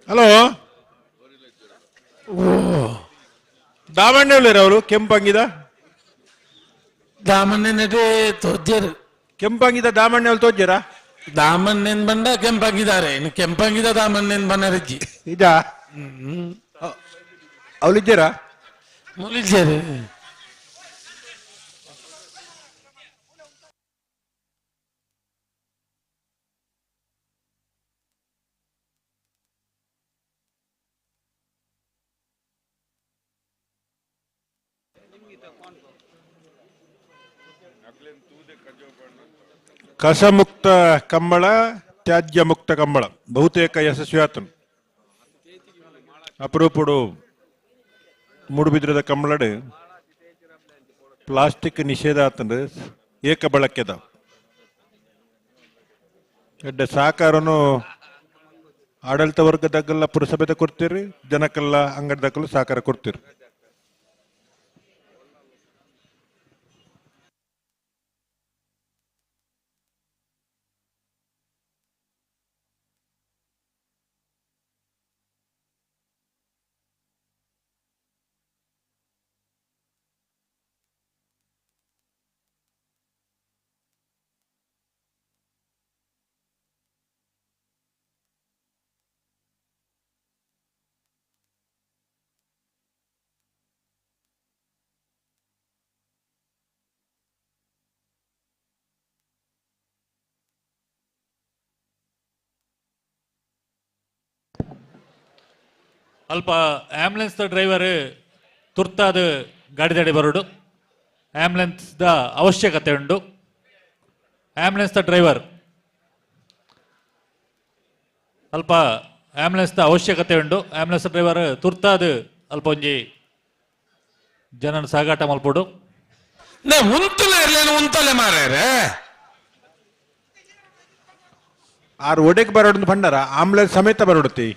ಹಲೋ ದಾವಣ್ಣವ್ರು ಅವರು ಕೆಂಪಂಗಿದ ದಾಮಣ್ಣನಟೆ ತೋಜ್ಜರು ಕೆಂಪಂಗಿದ ದಾಮಣ್ಣವ್ರು ತೋಜ್ಜರ ದಾಮಣ್ಣನ್ ಬಂಡ ಕೆಂಪಂಗಿದ್ದಾರೆ ಇನ್ನು ಕೆಂಪಂಗಿದ ದಾಮಣ್ಣನ್ ಬನ್ನರಜ್ಜಿ ನಿಜ ಅವಳಿದ್ದೀರಾ ಮುಲಿಜರು ಕಸಮುಕ್ತ ಕಂಬಳ, ತ್ಯಾಜ್ಯ ಮುಕ್ತ ಕಂಬಳ ಬಹುತೇಕ ಯಶಸ್ವಿ ಆತನು. ಅಪರೂಪಡು ಮೂಡುಬಿದ್ರದ ಕಂಬಳಡು ಪ್ಲಾಸ್ಟಿಕ್ ನಿಷೇಧ ಆತಂದ್ರೆ ಏಕ ಬಳಕೆದ ಎಡ್ಡೆ ಸಹಕಾರನು ಆಡಳಿತ ವರ್ಗದಾಗೆಲ್ಲ ಪುರಸಭೆದ ಕೊಡ್ತೀರಿ, ಜನಕ್ಕೆಲ್ಲ ಅಂಗಡಿದಾಗಲೂ ಸಹಕಾರ ಕೊಡ್ತೀರಿ. ಅಲ್ಪ ಆಂಬ್ಯುಲೆನ್ಸ್ ದ ಡ್ರೈವರ್ ತುರ್ತಾದ ಗಾಡಿದಡಿ ಬರೋಡು, ಆಂಬ್ಯುಲೆನ್ಸ್ the ಅವಶ್ಯಕತೆ ಉಂಟು. ಆಂಬ್ಯುಲೆನ್ಸ್ ದ ಡ್ರೈವರ್ ಅಲ್ಪ ಆಂಬ್ಯುಲೆನ್ಸ್ ದ ಅವಶ್ಯಕತೆ ಉಂಟು. ಆಂಬ್ಯುಲೆನ್ಸ್ ಡ್ರೈವರ್ ತುರ್ತಾದ ಅಲ್ಪ ಒಂಜಿ ಜನನ ಸಾಗಾಟ ಮಲ್ಪೊಡು. ಉಂತಲೆ ಇರ್ಲೇನು ಉಂತಲೆ ಮಾರ್ರೆ. ಆರು ಒಡೆಗೆ ಬರೋಡು ಭಂಡಾರ ಆಂಬುಲೆನ್ಸ್ ಸಮೇತ ಬರೋಡುತ್ತಿ.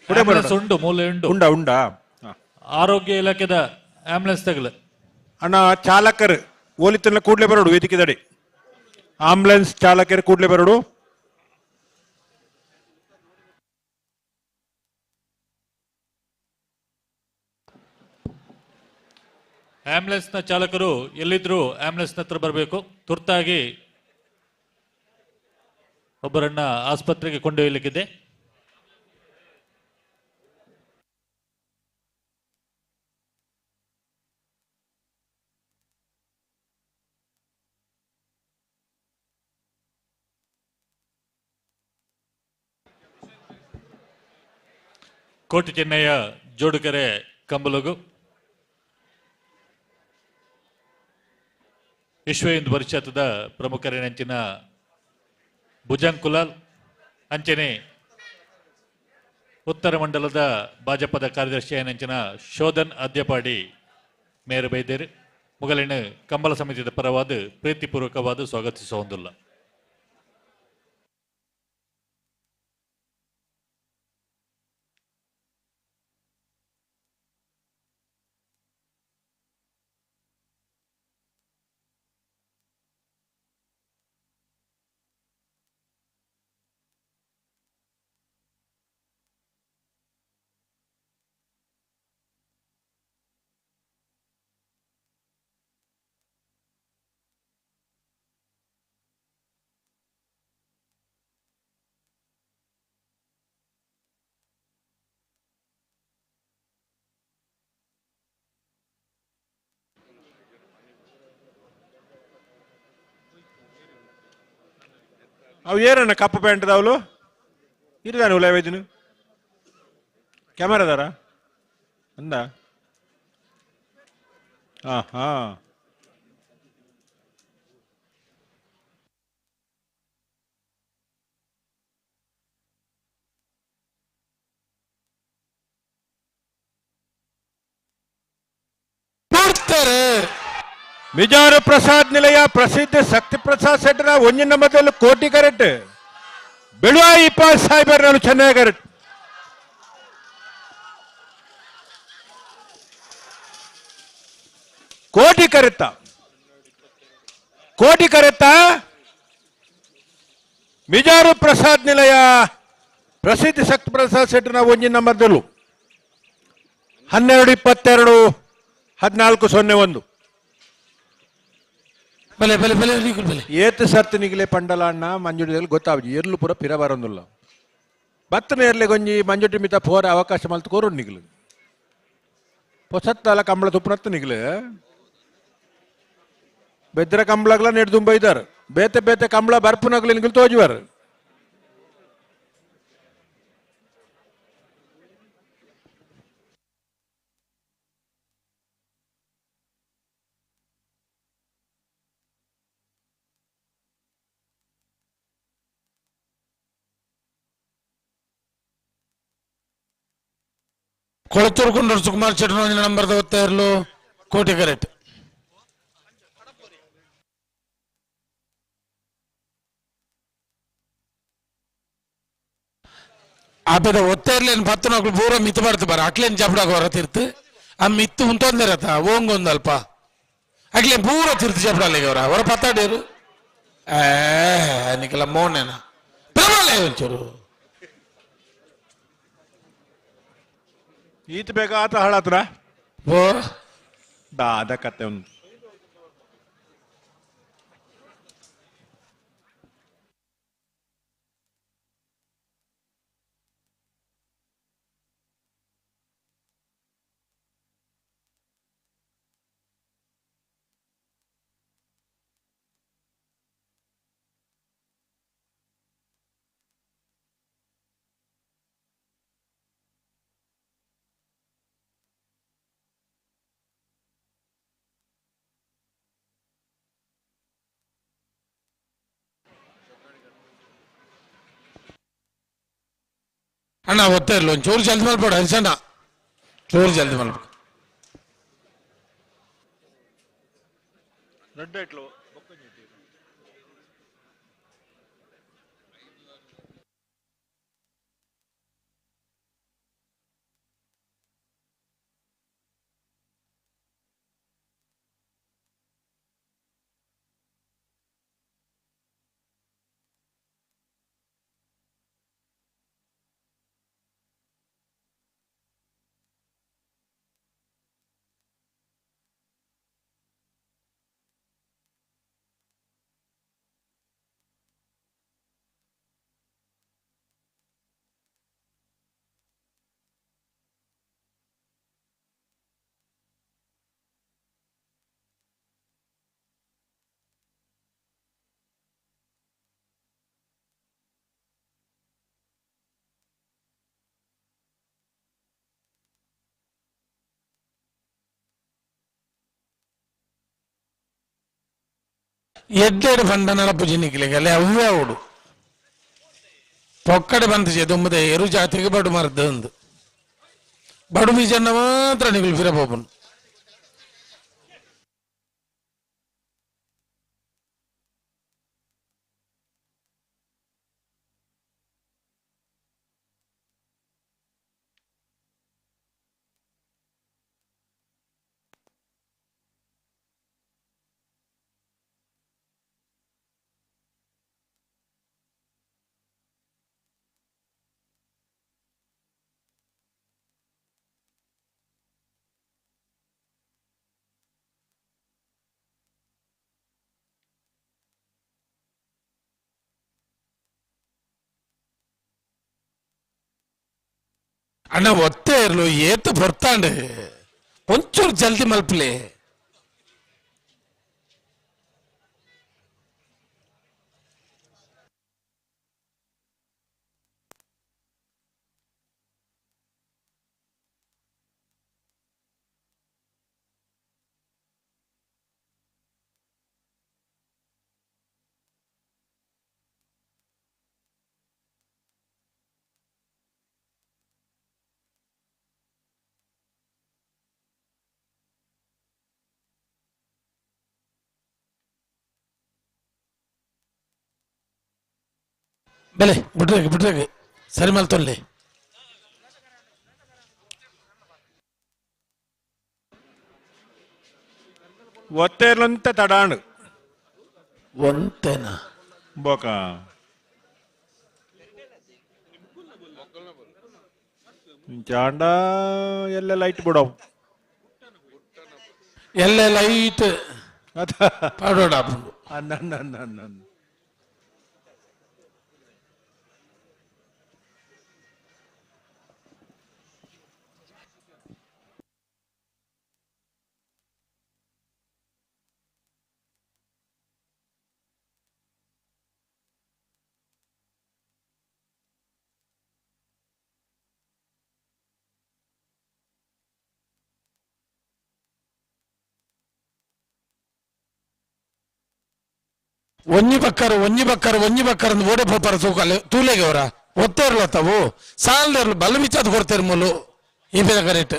ಆಂಬುಲೆನ್ಸ್ ಉಂಡು, ಮೂಲೆ ಉಂಡು. ಉಂಡ ಉಂಡಾ? ಆರೋಗ್ಯ ಇಲಾಖೆದ ಆಂಬುಲೆನ್ಸ್ ತಗಲು. ಅಣ್ಣ ಚಾಲಕರು ಓಲಿತನ ಕೂಡಲೇ ಬರೋಡು ವೇದಿಕೆದಡಿ. ಆಂಬುಲೆನ್ಸ್ ಚಾಲಕರು ಕೂಡಲೇ ಬರೋಡು. ಆಂಬುಲೆನ್ಸ್ನ ಚಾಲಕರು ಎಲ್ಲಿದ್ರು ಆಂಬುಲೆನ್ಸ್ನ ಹತ್ರ ಬರಬೇಕು. ತುರ್ತಾಗಿ ಒಬ್ಬರನ್ನ ಆಸ್ಪತ್ರೆಗೆ ಕೊಂಡೊಯ್ಯಲಿಕ್ಕಿದೆ. ಕೋಟಿ ಚೆನ್ನಯ್ಯ ಜೋಡುಕೆರೆ ಕಂಬಲಗು ವಿಶ್ವ ಹಿಂದೂ ಪರಿಷತ್ದ ಪ್ರಮುಖರಿನಂಚಿನ ಭುಜಂಗ್ ಕುಲಾಲ್ ಅಂಚನೆ ಉತ್ತರ ಮಂಡಲದ ಭಾಜಪದ ಕಾರ್ಯದರ್ಶಿ ನಂಚಿನ ಶೋಧನ್ ಅದ್ಯಪಾಡಿ ಮೇರು ಬೈದೇರು ಮುಗಲಿನ ಕಂಬಳ ಸಮಿತಿಯ ಪರವಾದ ಪ್ರೀತಿಪೂರ್ವಕವಾದ ಸ್ವಾಗತಿಸುವುದಿಲ್ಲ. ಅವು ಏನಣ್ಣ ಕಪ್ಪು ಪ್ಯಾಂಟ್ ದಾವಲು ಇರ್ದಾನೆ ಉಲಾವೇದಿನ ಕ್ಯಾಮರಾದಾರ ಅಂದ. ಹಾ ಹಾ ಮಿಜಾರು ಪ್ರಸಾದ್ ನಿಲಯ ಪ್ರಸಿದ್ಧ ಶಕ್ತಿ ಪ್ರಸಾದ್ ಸೆಟ್ಟರ ಒಂಜಿನ ಮೊದಲು ಕೋಟಿ ಕರೆಕ್ಟ್ ಬೆಳುವಾಯಿ ಪಾಸ್ ಸಾಹೇಬರ್ ನಾನು ಚೆನ್ನಾಗಿ ಕರೆಕ್ಟ್. ಕೋಟಿ ಕರೆತ್ತ ಕೋಟಿ ಕರೆತ್ತ ಮಿಜಾರು ಪ್ರಸಾದ್ ನಿಲಯ ಪ್ರಸಿದ್ಧ ಶಕ್ತಿ ಪ್ರಸಾದ್ ಸೆಟ್ಟರ ಒಂಜಿನ ಮೊದಲು 12 22 14 01. ಬಲೆ ಬಲೆ ಬಲೆ ಬಲೆ ಏತ್ ಸರ್ತಿನಿಗಲೆ ಪಂಡಲ ಅಣ್ಣ ಮಂಜುಡಿದಲ್ಲಿ ಗೊತ್ತಾವಜಿ ಎರ್ಲು ಪೂರ ಪಿರ ಬರೋದಿಲ್ಲ ಬತ್ತನ ಎರ್ಲೆ ಗೊಂಜಿ ಮಂಜುಟಿ ಮಿತ ಪೋರ ಅವಕಾಶ ಮಲ್ತು ಕೋರು ನಿಗ್ಲು ಪೊಸತ್ತಲ ಕಂಬಳ ತುಪ್ಪನತ್ತು ನಿಗ್ಲು ಬೆದ್ರ ಕಂಬಳಗ್ಲ ನೆಡ್ ತುಂಬ ಇದ್ದಾರೆ ಬೇತೆ ಬೇತೆ ಕಂಬಳ ಬರ್ಪುನಗ್ಲ ನಿಗ್ಲು ತೋಜುವಾರು. ಕೊಳತೂರು ಕೊಂಡೂರು ಸುಕುಮಾರ್ ಶೆಟ್ಟರ್ ನಂಬರ್ ಇರಲು ಕೋಟಿ ಕರೆಕ್ಟ್. ಆಪದ ಒತ್ತೆರ್ಲೇನು ಪತ್ತು ನಕ್ಳು ಪೂರ ಮಿತ್ತು ಬರ್ತು ಬಾರ ಅಕ್ಲೇನ್ ಜಪಡಾಗ ಹೊರ ತಿರ್ತು ಆ ಮಿತ್ತು ಉಂತೊಂದಿರತ್ತ ಓಂಗೊಂದು ಅಲ್ಪ ಅಕ್ಲೇನ್ ಪೂರ ತಿರ್ತು ಜಪಡಾಲಿಗೆ ಅವರ ಹೊರ ಪತ್ತಾಡೇರು ಏ ನಿಕ್ಕೆಲ್ಲ ಮೋನೇನ ಪ್ರಬಲ ಒಂಚೂರು ಈತ ಬೇಗ ಆತ ಹಾಳಾತ್ರ ಓ ದಾದ ಕತೆ ಒಂದು. ಅಣ್ಣ ಒತ್ತೆ ಇಲ್ಲ, ಒಂಚೂರು ಜಲ್ದಿ ಮಲ್ಪಡ ಹರಿಸಣ್ಣ, ಚೂರು ಜಲ್ದಿ ಮಲ್ಪಡು. ರಡ್ಡ ಇಟ್ಲು. ಎಡ್ಡೆಡ್ ಬಂಡ ನಡಪುಜಿ ನಿಕ್ಲೆಗಲೆ ಅವ್ವೇ ಅವಡು ಪೊಕ್ಕಡೆ ಬಂತಜೆ ದುಮ್ಮದೆ ಎರು ಜಾತಿಗೆ ಬಡು ಮರದ್ದು ಅಂದು ಬಡು ಬೀಜನ್ನ ಮಾತ್ರ ನಿಗುಲು ಫಿರಬೋಬನು. ಅಣ್ಣ ಒತ್ತೆ ಇರ್ಲು ಏತ್ ಬರ್ತಾಂಡು ಒಂಚೂರು ಜಲ್ದಿ ಮಲ್ಪಲೆ. ಬೆಲೆ ಬಿಡ್ರೇಗೆ ಬಿಡ್ರೇಗೆ ಸರಿ ಮಲ್ತೊಲ್ಲೆ. ಒತ್ತೇರ್ಲಂತ ತಡಾಣು ಒಂತೆನಾ ಬೋಕ ಚಾಂಡ ಎಲ್ಲ ಲೈಟ್ ಬಿಡವು. ಎಲ್ಲ ಲೈಟ್ ಪಾಡೋಡ. ಅನ್ನ ಅನ್ನ ಅನ್ನ ಅನ್ನ ಒಂಜಿ ಬಕ್ಕರ್ ಒಂಜಿ ಬಕ್ಕರ್ ಒಂಜಿ ಬಕ್ಕರ್ ಅಂದ್ ಓಡೆ ಪೋಪರ ತೂಕಲೆ ತೂಲೆಗೆ ಅವರ ಒತ್ತೇರ್ಲ ತಾವು ಸಾಲದೇರ್ಲು ಬಲ್ಲ ಮಿಚ್ಚಾದ್ ಕೊಡ್ತೇರ್ ಮೂಲು ಈ ಬೇದ ಕರೆಕ್ಟ್.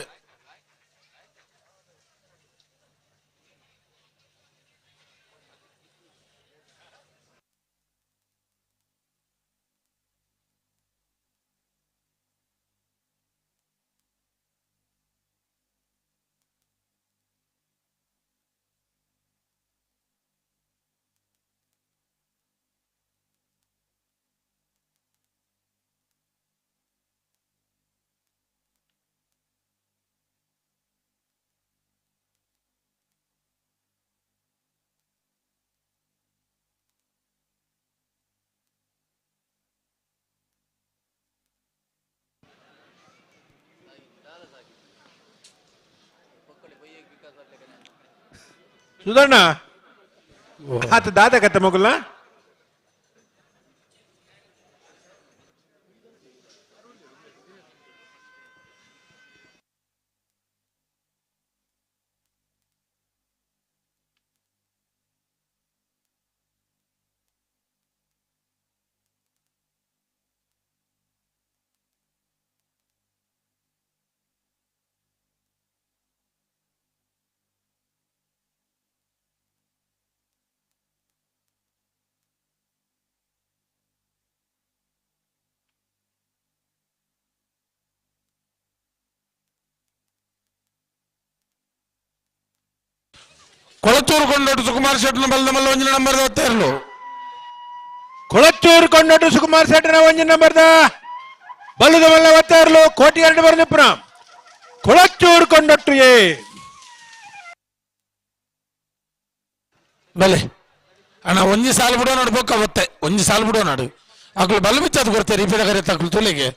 ಸುಧಣ್ಣ ಆತ ದಾದ ಕತ್ತ ಮಗುಲ. Kolathur Kondottu Sukumar ಶೆಟ್ಟನ ಬಲದ ಮಲ್ಲ ಒಂಜಿನ ನಂಬರ್ ಒತ್ತೇರ್ಲು. ಕೊಳತ್ತೂರು ಕೊಂಡೊಟ್ಟು ಸುಕುಮಾರ್ ಶೆಟ್ಟನ ಒಂಜಿ ನಂಬರ್ದ ಬಲ್ಲದ ಮಲ್ಲ ಒತ್ತಾರ್ಲು ಕೋಟಿ ಎರಡು ಬರ್ನಿಪುರ ಕೊಳತ್ತೂರು ಕೊಂಡೊಟ್ಟು ಎ ಬಲೆ ಅಣ್ಣ ಒಂಜಿ ಸಾಲು ಬಿಡೋ ನಾಡು ಬೊಕ್ಕ ಒತ್ತೆ ಒಂಜಿ ಸಾಲು ಬಿಡೋ ನಾಡು ಅಕ್ಲು ಬಲ್ಲ ಬಿಚ್ಚದು ಕೊಡ್ತೇವೆ ಇಪ್ಪಿದ ಕರೆ ತಕ್ಲು ತುಲಿಗೆ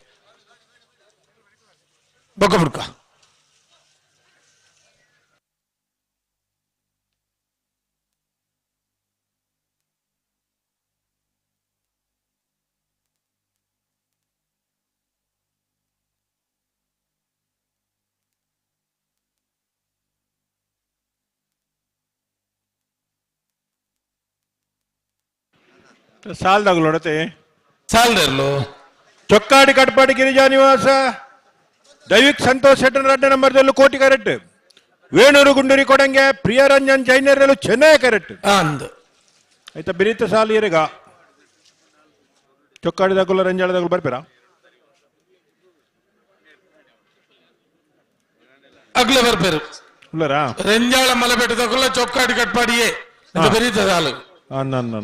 ಬೊಕ್ಕ ಬುಡ್ಕ. ಸಾಲ್ದಾಗಲೊಡತೆ ಸಾಲ್ದರ್ಲು ಚೊಕ್ಕಾಡಿ ಕಟ್ಪಾಡಿ ಗಿರಿಜಾ ನಿವಾಸ ದೈವಿಕ್ ಸಂತೋಷ್ ಶೆಟ್ಟನ ರಡ್ಡ ನಂಬರ್ದಲ್ಲೂ ಕೋಟಿ ಕರೆಕ್ಟ್ ವೇಣೂರು ಗುಂಡೂರಿ ಕೊಡಂಗೆ ಪ್ರಿಯರಂಜನ್ ಜೈನರಲ್ಲೂ ಚೆನ್ನೈ ಕರೆಕ್ಟ್ ಅಂದು ಆಯ್ತಾ ಬಿರಿತ ಸಾಲು ಇರಗ ಚೊಕ್ಕಾಡಿ ದಾಗುಲ ರಂಜಾಳ ದಾಗುಲ ಬರ್ಪೇರಾ ಅಗ್ಲೆ ಬರ್ಪೇರು ಉಲ್ಲರಾ ರೆಂಜಾಳ ಮಲಪೇಟೆ ದಗುಲ ಚೊಕ್ಕಾಡಿ ಕಟ್ಪಾಡಿಯೇ ಬೆರೀತ ಸಾಲು ನನ್ನ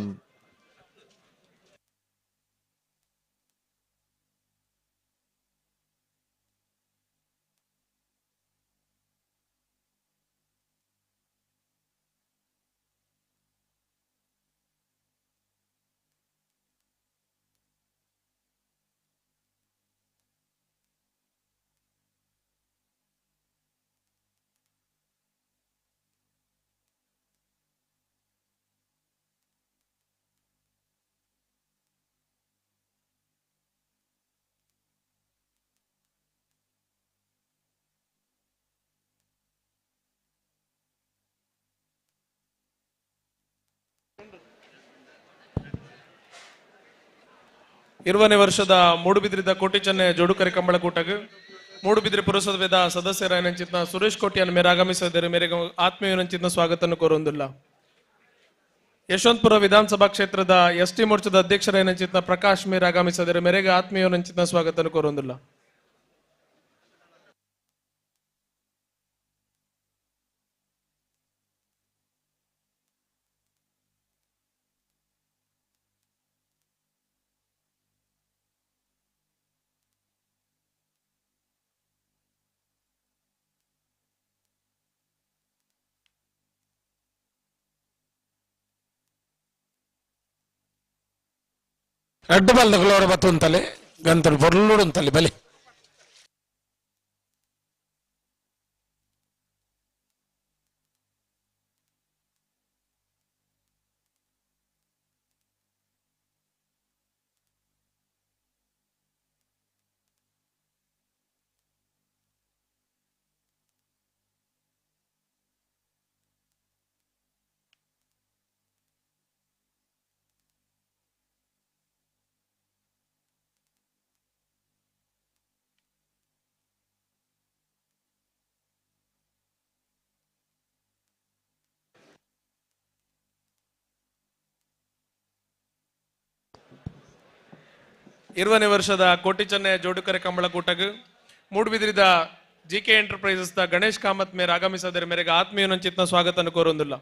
ಇರುವನೇ ವರ್ಷದ ಮೂಡುಬಿದ್ರಿದ ಕೋಟಿ ಚೆನ್ನೈ ಜೋಡುಕರಿ ಕಂಬಳಕೂಟಗ್ ಮೂಡುಬಿದ್ರಿ ಪುರಸಭೆದ ಸದಸ್ಯರಾಯನಂಚಿತ್ನ ಸುರೇಶ್ ಕೋಟಿಯನ್ನು ಮೇರೆ ಆಗಮಿಸಿದರೆ ಮೇರೆಗೆ ಆತ್ಮೀಯನಂಚಿತ್ನ ಸ್ವಾಗತವನ್ನು ಕೋರುವುದಿಲ್ಲ. ಯಶವಂತಪುರ ವಿಧಾನಸಭಾ ಕ್ಷೇತ್ರದ ಎಸ್ ಟಿ ಮೋರ್ಚಾದ ಅಧ್ಯಕ್ಷರಾಯನಂಚಿತ್ನ ಪ್ರಕಾಶ್ ಮೇರೆ ಆಗಮಿಸಿದರೆ ಮೇರೆಗೆ ಆತ್ಮೀಯನಂಚಿತ್ನ ಸ್ವಾಗತವನ್ನು ಕೋರುವುದಿಲ್ಲ. ರಡ್ಡು ಬಲ್ದಗಳವರ ಬತ್ತುಂತಲೆ ಗಂತಲು ಬೊರ್ಲುಡುಂತಲೆ ಬಲೆ ಇರುವನೇ ವರ್ಷದ ಕೋಟಿ Chennai ಜೋಡುಕರೆ ಕಂಬಳಕೂಟಗ್ ಮೂಡುಬಿದ್ರಿದ G K enterprises the Ganesh Kamath ಮೇರೆ ಆಗಮಿಸದರ ಮೇರೆಗೆ ಆತ್ಮೀಯನಂಚಿತ್ನ ಸ್ವಾಗತವನ್ನು ಕೋರುವುದಿಲ್ಲ.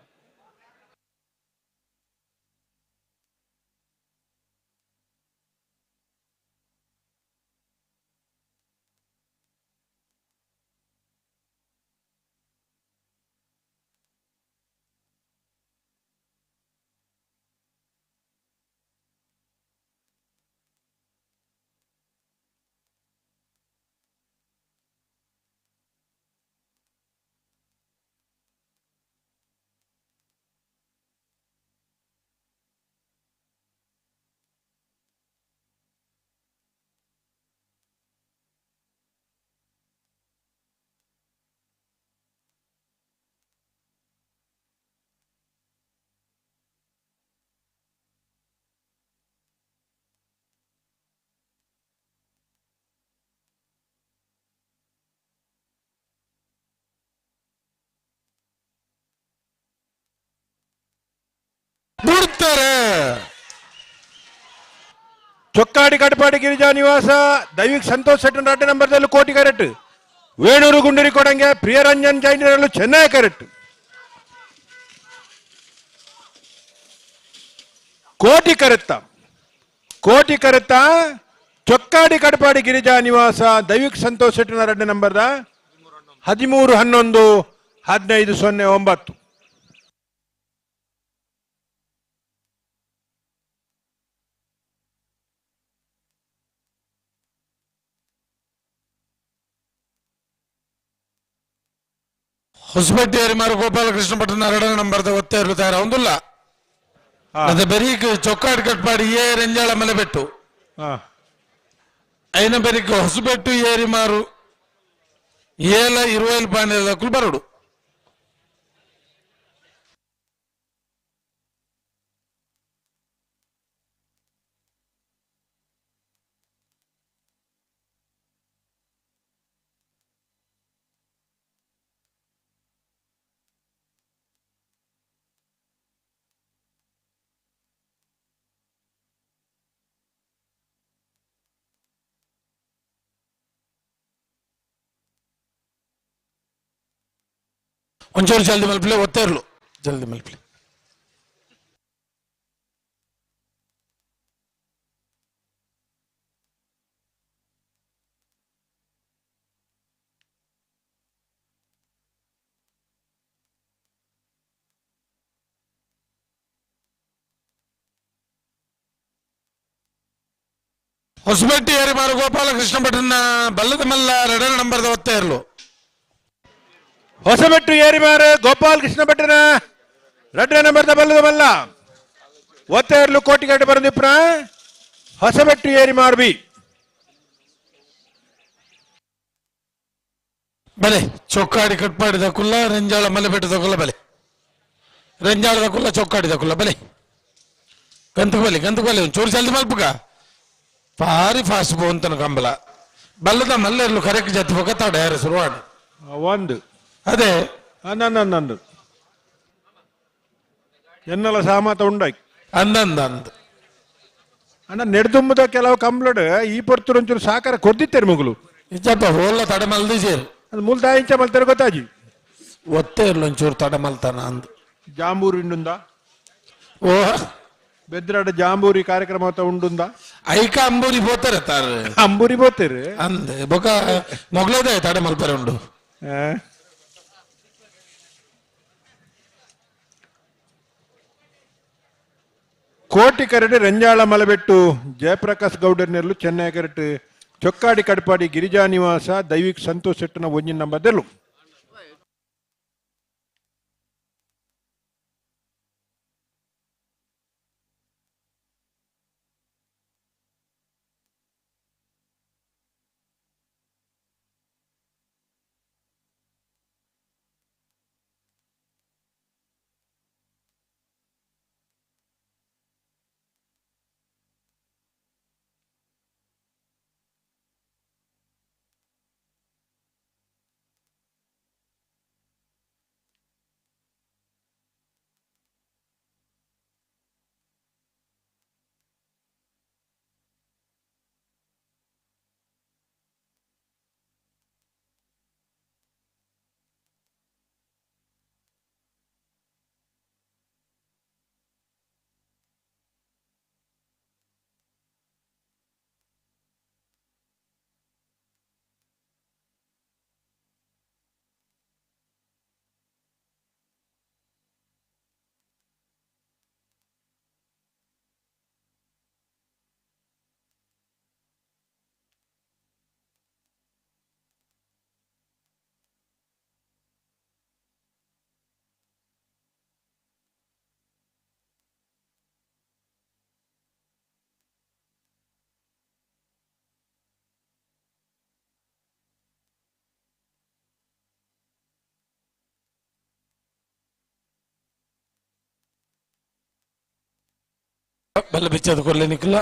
ಬಿಡ್ತಾರೆ. ಚೊಕ್ಕಾಡಿ ಕಟಪಾಡಿ ಗಿರಿಜಾ ನಿವಾಸ ದೈವಿಕ್ ಸಂತೋಷ್ ಶೆಟ್ಟನ್ ರಡ್ಡ ನಂಬರ್ದಲ್ಲಿ ಕೋಟಿ ಕರೆಕ್ಟ್ ವೇಣೂರು ಗುಂಡೂರಿ ಕೊಡಂಗೆ ಪ್ರಿಯರಂಜನ್ ಜೈನರಲ್ಲೂ ಚೆನ್ನೈ ಕರೆಕ್ಟ್. ಕೋಟಿ ಕರೆತ್ತ ಕೋಟಿ ಕರೆತ್ತ ಚೊಕ್ಕಾಡಿ ಕಡಪಾಡಿ ಗಿರಿಜಾ ನಿವಾಸ ದೈವಿಕ್ ಸಂತೋಷ್ ಶೆಟ್ಟಿನ ಎರಡನೇ ನಂಬರ್ದ 13 11 15 0 9. ಹೊಸಪೇಟೆ ಮಾರು ಗೋಪಾಲಕೃಷ್ಣ ಭಟ್ಟನ ಎರಡನೇ ನಂಬರ್ದ ಒತ್ತೇರ್ಲು ತಯಾರ ಒಂದುಲ್ಲ ಅದೇ ಬೆರೀಕ್ ಚೊಕ್ಕಾಡ್ ಕಟ್ಪಾಡಿ ಏ ರೆಂಜಾಳ ಮಲೆ ಬೆಟ್ಟು ಐನ ಬೆರಿಕ್ ಹೊಸಬೆಟ್ಟು ಏರಿ ಮಾರು ಏಲ ಇರುವೈಲ್ ಪಾಂಡ್ಯದ ಬರಡು. ಒಂಚೂರು ಜಲ್ದಿ ಮಲ್ಪಲೆ ಒತ್ತೇರ್ಲು ಜಲ್ದಿ ಮಲ್ಪಲೆ. ಹೊಸಬೆಟ್ಟಿ ಏರಿಮಾರು ಗೋಪಾಲಕೃಷ್ಣ ಭಟ್ಟನ ಬಲ್ಲದ ಮಲ್ಲ ಎರಡನೇ ನಂಬರ್ದ ಒತ್ತೇರ್ಲು. ಹೊಸಬೆಟ್ಟು ಏರಿಮಾರು ಗೋಪಾಲ್ ಕೃಷ್ಣ ಭಟ್ಟನ ಎರಡನೇ ನಂಬರ್ದ ಬಲ್ಲದ ಮಲ್ಲ ಒತ್ತೇರ್ಲು ಕೋಟಿಗಡ್ಡೆ ಬರಂದಿಪ್ರ ಹೊಸಬೆಟ್ಟು ಏರಿಮಾರು ಬಿ. ಬಲೆ ಚೊಕ್ಕಾಡಿ ಕಟ್ಪಾಡಿದ ಕುಲ್ಲ ರೆಂಜಾಳ ಮಲೆಬೆಟ್ಟದ ಕುಲ್ಲ ಬಲೆ ರೆಂಜಾಳದ ಕುಲ್ಲ ಚೊಕ್ಕಾಡಿದ ಕುಲ್ಲ ಬಲೆ ಗಂತು ಬಲೆ ಗಂತು ಬಲೆ ಒಂಚೂರು ಜಲ್ದಿ ಮಲ್ಪುಗ ಭಾರಿ ಫಾಸ್ಟ್ ಬೋಂತನ ಕಂಬಲ ಬಲ್ಲದ ಮಲ್ಲೆರ್ಲು ಕರೆಕ್ಟ್ ಜತ್ತಿ ಪೊಕ ತಡ ಯಾರು ಶುರುವಾಡು ಒಂದು ಅದೇ ನಂದು ಎನ್ನಲ ಸಾಮತ ಉಂಡಾಯ್ ಅಂದಂದ ಅಂದ ಅಣ್ಣ ನೆಡ್ದುಂಬದ ಕೆಲವು ಕಂಬ್ಲಡ್ ಈ ಪೊರ್ತುರು ಒಂಚೂರು ಸಾಕಾರ ಕೊರ್ದಿತ್ತೇರು ಮುಗುಲು ನಿಜಪ್ಪ ಹೋಲ್ಲ ತಡೆ ಮಲ್ದಿ ಸೇರು ಅದು ಮೂಲ ತಾಯಿಂಚ ಮಲ್ತಾರೆ ಗೊತ್ತಾಜಿ ಒತ್ತೆ ಇರ್ಲು ಒಂಚೂರು ತಡೆ ಮಲ್ತಾನ ಅಂದ್ ಜಾಂಬೂರಿ ಉಂಡುಂದ ಓ ಬೆದ್ರಾಡ ಜಾಂಬೂರಿ ಕಾರ್ಯಕ್ರಮ ಉಂಡುಂದ ಐಕ ಅಂಬೂರಿ ಬೋತಾರೆ ತಾರ ಅಂಬೂರಿ ಬೋತೇರು ಅಂದ್ ಬೊಕ ಮೊಗ್ಲದೇ ತಡೆ ಮಲ್ಪರೆ ಉಂಡು. ಕೋಟಿ ಕರಡು ರಂಜಾಳ ಮಲಬೆಟ್ಟು ಜಯಪ್ರಕಾಶ್ ಗೌಡರ್ನೆರ್ಲು ಚೆನ್ನೈ ಕರಟು ಚೊಕ್ಕಾಡಿ ಕಡಪಾಡಿ ಗಿರಿಜಾ ನಿವಾಸ ದೈವಿಕ್ ಸಂತೋಷ್ ಶೆಟ್ಟನ ಒಂಜಿನ ನಂಬರ್ದೆಲ್ಲು. ಬಲ್ಲ ಬಿಚ್ಚದ ಕೊರ್ಲೆ ನಿಕ್ಕಲ್ಲ.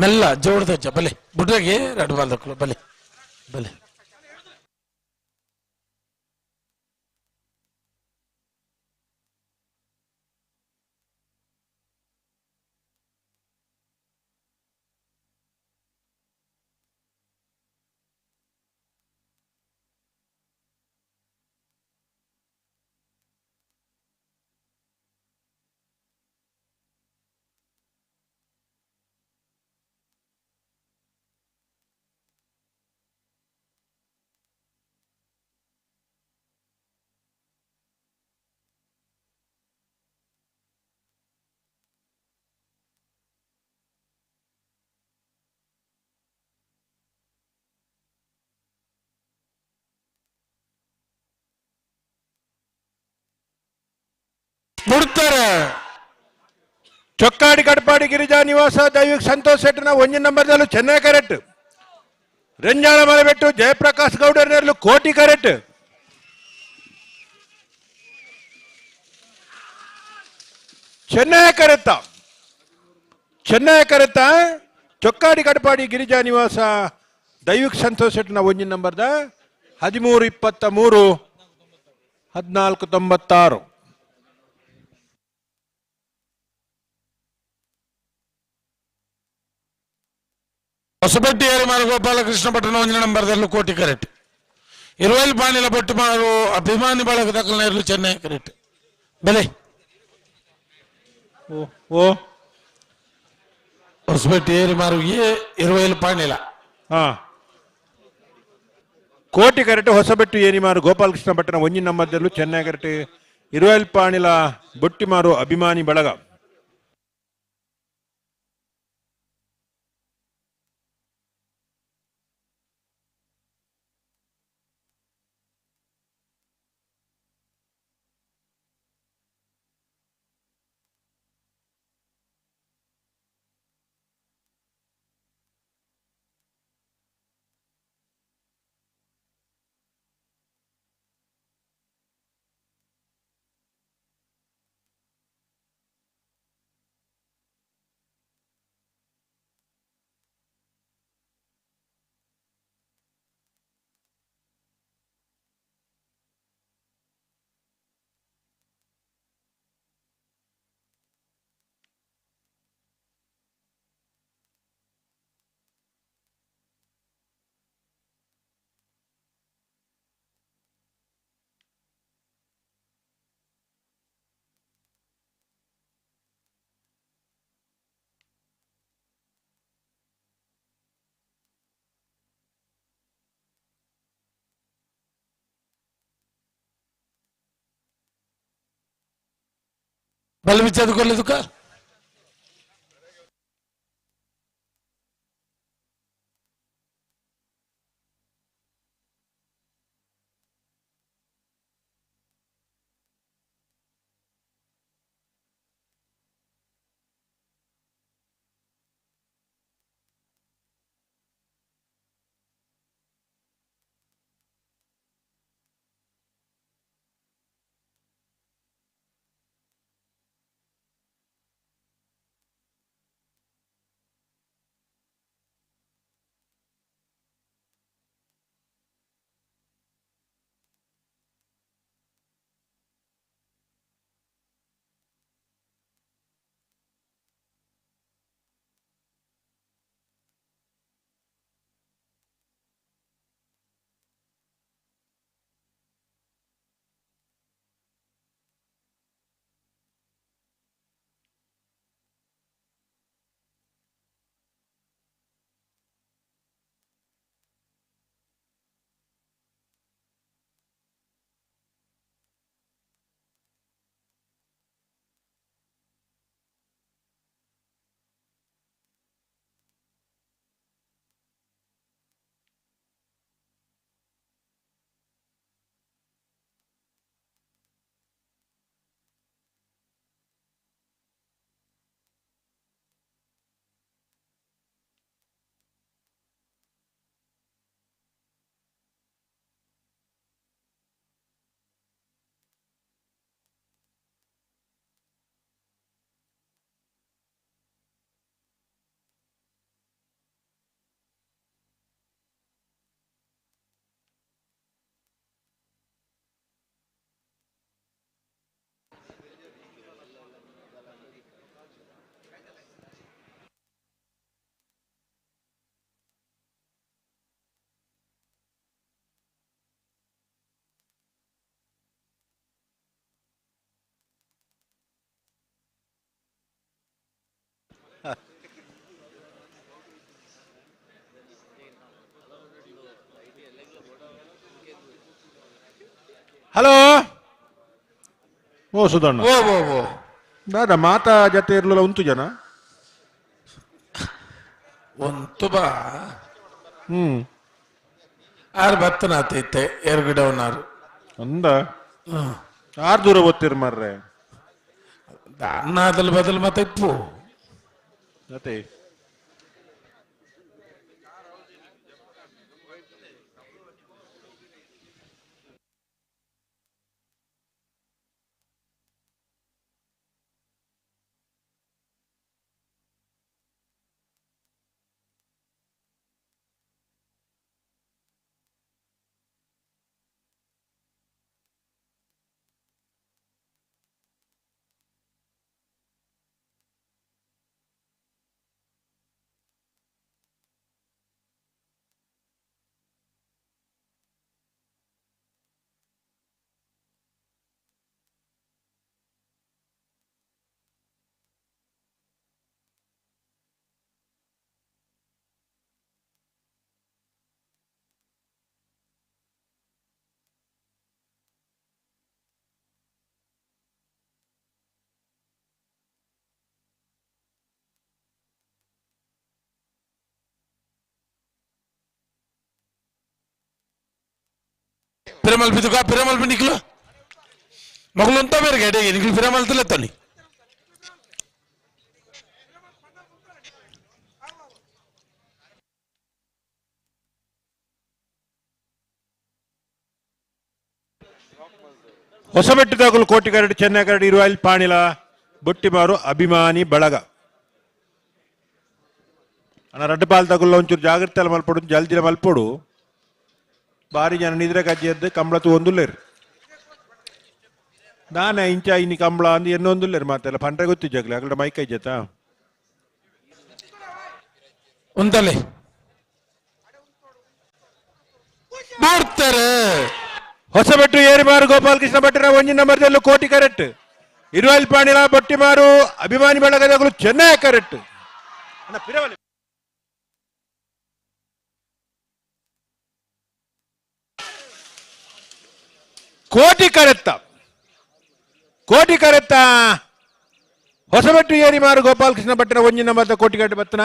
ಮೆಲ್ಲ ಜೋಡ್ದಜ್ಜ ಬಲೆ ಬುಡ್ರಗೆ ರಡ್ಡು ಬಾಲ್ದಕ್ಕಲು ಬಲೆ ಬಲೆ ಬಿಡ್ತಾರೆ. ಚೊಕ್ಕಾಡಿ ಕಡಪಾಡಿ ಗಿರಿಜಾ ನಿವಾಸ ದೈವಿಕ್ ಸಂತೋಷ್ ಶೆಟ್ಟನ ಒಂಜಿನ ನಂಬರ್ದಲ್ಲೂ ಚೆನ್ನೈ ಕರೆಕ್ಟ್. ರಂಜಾನ ಮಲೆಬೆಟ್ಟು ಜಯಪ್ರಕಾಶ್ ಗೌಡರ್ನಲ್ಲೂ ಕೋಟಿ ಕರೆಕ್ಟ್. ಚೆನ್ನೈ ಕರೆತ್ತ ಚೆನ್ನೈ ಕರೆತ್ತ ಚೊಕ್ಕಾಡಿ ಕಡಪಾಡಿ ಗಿರಿಜಾ ನಿವಾಸ ದೈವಿಕ್ ಸಂತೋಷ್ ಶೆಟ್ಟನ ಒಂಜಿನ ನಂಬರ್ದ 13 23 14 96. ಹೊಸಬೆಟ್ಟಿ ಏರಿಮಾರು ಗೋಪಾಲಕೃಷ್ಣ ಭಟ್ಟನ ಒಂಜಿನ ನಂಬರ್ದಲ್ಲೂ ಕೋಟಿ ಕರೆಕ್ಟ್. ಇರುವೈಲ್ ಪಾಣಿಲ ಬೊಟ್ಟು ಮಾರು ಅಭಿಮಾನಿ ಬಳಗ ದಕ್ಕಲ ಇರಲು ಚೆನ್ನೈ ಕರೆಕ್ಟ್. ಬೆಲೆ ಓ ಓ ಹೊಸಬೆಟ್ಟಿ ಏರಿಮಾರು ಎ ಇರುವೈಲ್ ಪಾಣಿಲ. ಹಾ ಕೋಟಿ ಕರೆಕ್ಟ್. ಹೊಸಬೆಟ್ಟು ಏನಿಮಾರು ಗೋಪಾಲಕೃಷ್ಣ ಭಟ್ಟನ ಒಂಜಿನ ನಂಬರ್ದಲ್ಲೂ ಚೆನ್ನೈ ಕರೆಕ್ಟ್. ಇರುವೈಲ್ ಪಾಣಿಲ ಬೊಟ್ಟಿಮಾರು ಅಭಿಮಾನಿ ಬಳಗ. ಬಲ್ ಚದುಕೊಲ್ಲದುಕ ಹಲೋ ಓ ಸುಧಣ್ಣ. ಓ ಓ ಓ ದಾದಾ ಮಾತಾ ಜತೆ ಇರ್ಲಿಲ್ಲ ಉಂಟು ಜನ. ಒಂತು ಬಾ. ಹ್ಮ್. ಆರು ಬತ್ತನಾತೈತೆ ಎರಗಡವನಾರು. ಅಂದ ಆರು ದೂರ ಓದ್ತಿರ್ ಮಾರ್ರೆ. ಅನ್ನಾದಲ್ ಬದಲು ಮತ್ತೆ ಇಪ್ಪು. ಅದೇ ಪಿರಮಲ್ ಬಿದ್ದುಕ ಪಿರಮಲ್ ಬಿ ನಿಕ್ಲು ಮಗಲು ಅಂತ ಬೇರೆ ಗಡೆ ನಿಕ್ಲು ಪಿರಮಲ್ ತಲೆ ಹೊಸಬೆಟ್ಟದಾಗಲು ಕೋಟಿಗರಡು ಚೆನ್ನಗರಡು ಇರುವ ಇಲ್ಲಿ ಪಾಣಿಲ ಬೊಟ್ಟಿಮಾರು ಅಭಿಮಾನಿ ಬಳಗ ಅಣ್ಣ ರಡ್ಡು ಪಾಲ್ ತಗುಲ್ಲ ಒಂಚೂರು ಜಾಗ್ರತೆ ಎಲ್ಲ ಮಲ್ಪಡು ಜಲ್ದಿಲ ಮಲ್ಪಡು ಬಾರಿ ಜನ ನಿದ್ರೆ ಕಜ್ಜಿ ಎದ್ದು ಕಂಬಳ ತೂವೊಂದುಲ್ಲೇರು ನಾನೇ ಇಂಚ ಇನಿ ಕಂಬಳ ಅಂದ್ ಎನ್ನೊಂದುಲ್ಲೇರು ಮಾತೆಲ್ಲ ಪಂಡ್ರೆ ಗೊತ್ತಿಜ್ಜಾಗ್ಲಿ ಅಗಡ ಮೈಕ್ ಐಜತಾ ಉಂತಲೆ ಮಾಡ್ತಾರೆ. ಹೊಸಬೆಟ್ಟು ಏರಿಮಾರು ಗೋಪಾಲಕೃಷ್ಣ ಭಟ್ಟರ ಒಂಜಿ ನಂಬರ್ದಲ್ಲೂ ಕೋಟಿ ಕರೆಕ್ಟ್ ಇರುವಲ್ ಪಾಣಿಲ ಬೊಟ್ಟಿಮಾರು ಅಭಿಮಾನಿ ಬಳಗದಗಳು ಚೆನ್ನೈ ಕರೆಕ್ಟ್ ಅಣ್ಣ ಪಿರವಲಿ ಕೋಟಿ ಕರೆತ್ತ ಕೋಟಿ ಕರೆತ್ತ ಹೊಸಬೆಟ್ಟು ಏರಿಮಾರು ಗೋಪಾಲಕೃಷ್ಣ ಭಟ್ಟರ ಒಂಜಿ ನಂಬರ್ದ ಕೋಟಿ ಕರೆಕ್ಟ್ ಬತ್ತನ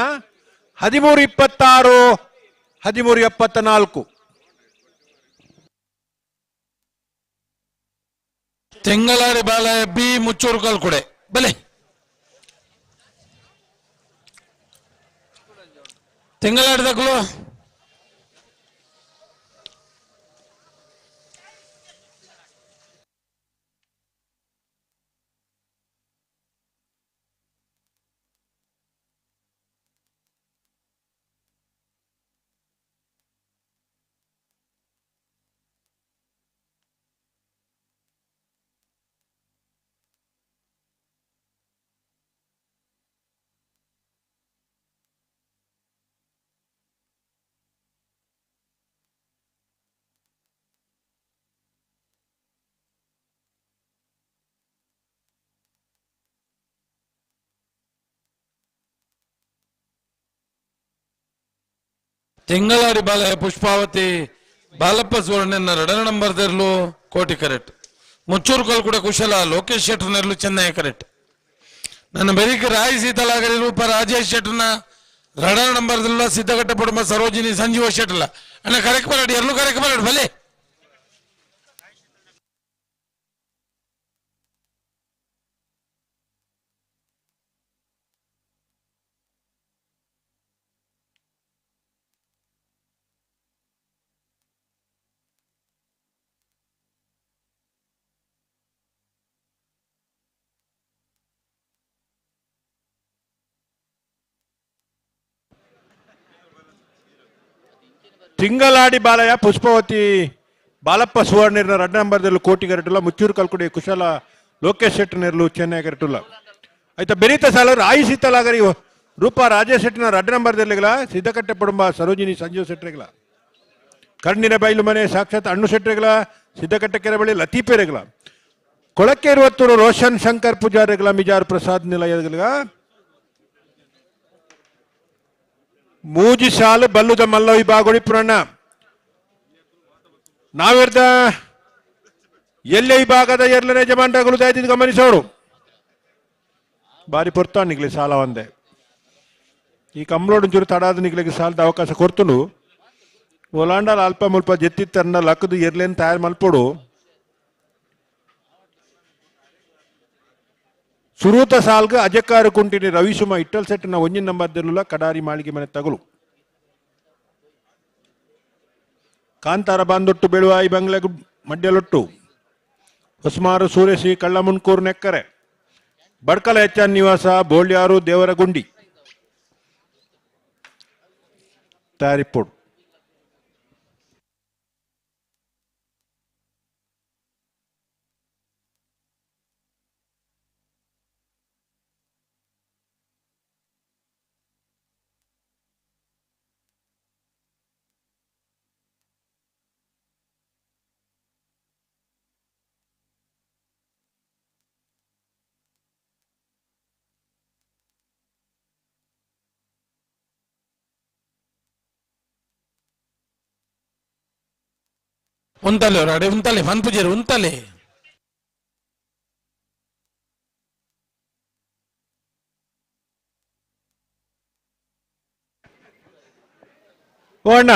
13:26 13:74. ತೆಂಗಳಾರಿ ಬಾಲ ಬಿ ಮುಚ್ಚೂರು ಕಾಲ್ ಕೊಡೆ ಬಲೆ ತೆಂಗಳಾಡಿದಾಗಲೂ ತೆಂಗಳಾಡಿ ಬಾಲಯ ಪುಷ್ಪಾವತಿ ಬಾಲಪ್ಪ ಸುವರ್ಣನ ಎರಡನೇ ನಂಬರ್ ದೆರ್ಲು ಕೋಟಿ ಕರೆಕ್ಟ್ ಮುಚ್ಚೂರು ಕೂಡ ಕುಶಲ ಲೋಕೇಶ್ ಶೆಟ್ಟರ್ನೆರ್ಲು ಚೆನ್ನೈ ಕರೆಕ್ಟ್ ನನ್ನ ಬೆರಿಕ ರಾಯಿ ಸೀತಲಾಗರಿ ರೂಪ ರಾಜೇಶ್ ಶೆಟ್ಟರ್ನ ಎರಡನೇ ನಂಬರ್ ದೆಲ್ಲ ಸಿದ್ದಘಟ್ಟ ಪಡುಮ ಸರೋಜಿನಿ ಸಂಜೀವ ಶೆಟ್ಟರ್ಲ ಅಣ್ಣ ಕರೆಕ್ಟ್ ಬರಡಿ ಎಲ್ಲೂ ಕರೆಕ್ಟ್ ಬರಡಿ ಬಲೆ ತಿಂಗಳಾಡಿ ಬಾಲಯ್ಯ ಪುಷ್ಪವತಿ ಬಾಲಪ್ಪ ಸುವರ್ಣರ್ನ ರಡ್ಡ ನಂಬರ್ದಲ್ಲಿ ಕೋಟಿ ಗರಟುಲ್ಲ ಮುಚ್ಚೂರು ಕಲ್ಕುಡಿ ಕುಶಲ ಲೋಕೇಶ್ ಶೆಟ್ಟರ್ನೆರ್ಲು ಚೆನ್ನೈ ಗರಟುಲ್ಲ ಆಯ್ತಾ ಬೆರೀತ ಸಾಲ ರಾಯಿ ಸೀತಲಾಗರಿ ರೂಪಾ ರಾಜೇಶ್ ಶೆಟ್ಟರ್ನ ರಡ್ಡ ನಂಬರ್ದಲ್ಲಿಗಲ ಸಿದ್ದಕಟ್ಟೆ ಪಡುಂಬ ಸರೋಜಿನಿ ಸಂಜೀವ್ ಶೆಟ್ಟರ್ಗಳ ಕಣ್ಣಿನ ಬೈಲು ಮನೆ ಸಾಕ್ಷಾತ್ ಅಣ್ಣು ಶೆಟ್ಟರ್ಗಳ ಸಿದ್ದಕಟ್ಟೆ ಕೆರೆ ಬಳಿ ಲತೀಪೆರೆಗಳ ಕೊಳಕ್ಕೆ ಇರುವತ್ತೂರು ರೋಷನ್ ಶಂಕರ್ ಪೂಜಾರಿಗಳ ಮಿಜಾರ್ ಪ್ರಸಾದ್ ನಿಲಯಗಳ ಮೂಜಿ ಸಾಲು ಬಲ್ಲುದ ಮಲ್ಲ ವಿಭಾಗ ಪುರಣ್ಣ ನಾವಿರ್ದ ಎಲ್ಲೆ ವಿಭಾಗದ ಎರಡನೇ ಯಜಮಾನ್ರಗಳು ದಯದಿದ್ದು ಗಮನಿಸೋರು ಬಾರಿ ಪೊರ್ತಾನ್ ನಿಗ್ಲಿ ಸಾಲ ಒಂದೆ ಈ ಕಂಬ್ಳೋಡು ಒಂಚೂರು ತಡಾದ ನಿಗ್ಲಿಗೆ ಸಾಲದ ಅವಕಾಶ ಕೊರ್ತುಂಡು ಒಲಾಂಡಲ್ ಅಲ್ಪ ಮುಲ್ಪ ಜೆತ್ತಿತ್ತನ್ನ ಲಕ್ಕದು ಎರ್ಲೇನ್ ತಯಾರು ಮಲ್ಪೊಡು ಸುರೂತ ಸಾಲ್ಗ ಅಜಕ್ಕಾರು ಕುಂಟಿನಿ ರವಿಸುಮ ಇಟ್ಟಲ್ ಸೆಟ್ನ ಒಂಜಿನ ನಂಬರ್ ದೆಲ್ಲುಲ ಕಡಾರಿ ಮಾಳಿಗೆ ಮನೆ ತಗುಲು ಕಾಂತಾರ ಬಾಂದೊಟ್ಟು ಬೆಳುವಾಯಿ ಬಂಗ್ಲೆ ಮಡ್ಯಲೊಟ್ಟು ಹೊಸ್ಮಾರು ಸೂರ್ಯಶ್ರೀ ಕಳ್ಳಮುನ್ಕೂರು ನೆಕ್ಕರೆ ಬಡ್ಕಲ ಹೆಚ್ಚನ್ ನಿವಾಸ ಬೋಳ್ಯಾರು ದೇವರಗುಂಡಿ ತಯಾರಿಪ್ಪೋಡು. ಉಂತಲೆ ಅಡೆ ಉಂತಲೆ ಮನ್ಪುಜೇರು ಉಂತಲೆ. ಓ ಅಣ್ಣ,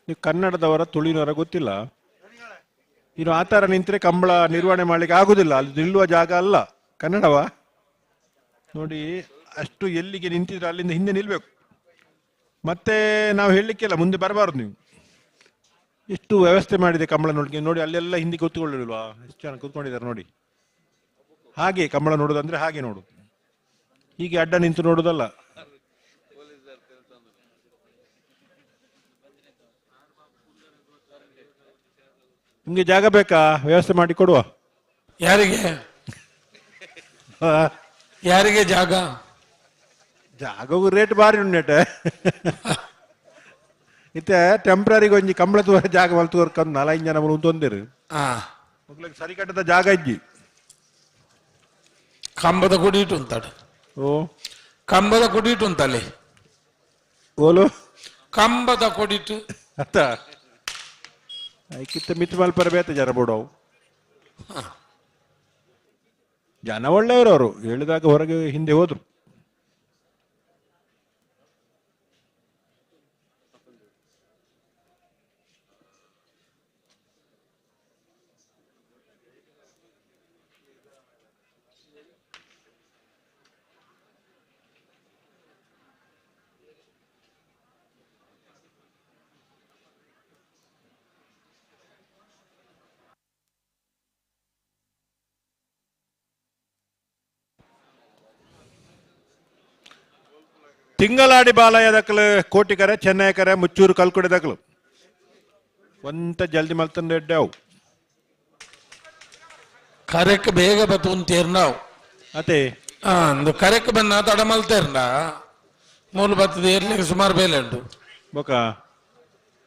ನೀವು ಕನ್ನಡದವರ ತುಳಿನವರ ಗೊತ್ತಿಲ್ಲ. ಇನ್ನು ಆ ಥರ ನಿಂತರೆ ಕಂಬಳ ನಿರ್ವಹಣೆ ಮಾಡ್ಲಿಕ್ಕೆ ಆಗುದಿಲ್ಲ, ಅಲ್ಲಿ ನಿಲ್ಲುವ ಜಾಗ ಅಲ್ಲ. ಕನ್ನಡವ ನೋಡಿ, ಅಷ್ಟು ಎಲ್ಲಿಗೆ ನಿಂತಿದ್ರೆ ಅಲ್ಲಿಂದ ಹಿಂದೆ ನಿಲ್ಬೇಕು. ಮತ್ತೆ ನಾವು ಹೇಳಲಿಕ್ಕಿಲ್ಲ, ಮುಂದೆ ಬರಬಾರ್ದು ನೀವು. ಎಷ್ಟು ವ್ಯವಸ್ಥೆ ಮಾಡಿದೆ ಕಂಬಳ ನೋಡ್ಲಿಕ್ಕೆ ನೋಡಿ, ಅಲ್ಲೆಲ್ಲ ಹಿಂದೆ ಕೂತ್ಕೊಳ್ಳಿಲ್ವಾ, ಎಷ್ಟು ಜನ ಕೂತ್ಕೊಂಡಿದ್ದಾರೆ ನೋಡಿ. ಹಾಗೆ ಕಂಬಳ ನೋಡೋದಂದ್ರೆ ಹಾಗೆ ನೋಡು, ಹೀಗೆ ಅಡ್ಡ ನಿಂತು ನೋಡುದಲ್ಲ. ನಿಮ್ಗೆ ಜಾಗ ಬೇಕಾ? ವ್ಯವಸ್ಥೆ ಮಾಡಿ ಕೊಡುವ. ಯಾರಿಗೆ ಯಾರಿಗೆ ಜಾಗ? ಜಾಗಗೂ ರೇಟ್ ಬಾರಿ ಉಂಡೇಟೆ. ಇತ್ತೆ ಟೆಂಪ್ರರಿಗೆ ಒಂಜಿ ಕಂಬಳ ತೂರ ಜಾಗ ಮಲ್ತು ನಾಲೈದು ಜನ ತೊಂದಿರು ಮೊಗ್ಲಿಗೆ ಸರಿ ಕಟ್ಟದ ಜಾಗ ಇಜ್ಜಿ. ಕಂಬದ ಕುಡಿಯಿಟ್ಟು ಉಂತಾಡು. ಓ ಕಂಬದ ಕುಡಿಯಿಟ್ಟು ಉಂತಲ್ಲಿ ಓಲು ಕಂಬದ ಕೊಡಿಟ್ಟು ಅತ್ತ ಐಕಿತ್ತ ಮಿತ್ ಮಲ್ಪರ ಬೇತ ಜನ ಬೋಡವು. ಜನ ಒಳ್ಳೆಯವರು, ಅವರು ಹೇಳಿದಾಗ ಹೊರಗೆ ಹಿಂದೆ ಹೋದ್ರು. ತಿಂಗಳಾಡಿ ಬಾಲಯ್ಯ ದಕ್ಕಲು ಕೋಟಿಕರೆ ಚೆನ್ನೈಕರೆ ಮುಚ್ಚೂರು ಕಲ್ಕುಡೆ ದಕ್ಕಲು ಒಂತ ಜಲ್ದಿ ಮಲ್ತಂದು ಎಡ್ಡೆ ಅವು. ಕರೆಕ್ ಬೇಗ ಬತ್ತು ನಾವು ಅದೇ ಅಂದು ಕರೆಕ್ ಬನ್ನ ತಡ ಮಲ್ತೇರ್ನ ಮೂಲು ಬತ್ತದ ಏರ್ಲಿಕ್ಕೆ ಸುಮಾರು ಬೇಲೆ ಉಂಟು. ಬೊಕ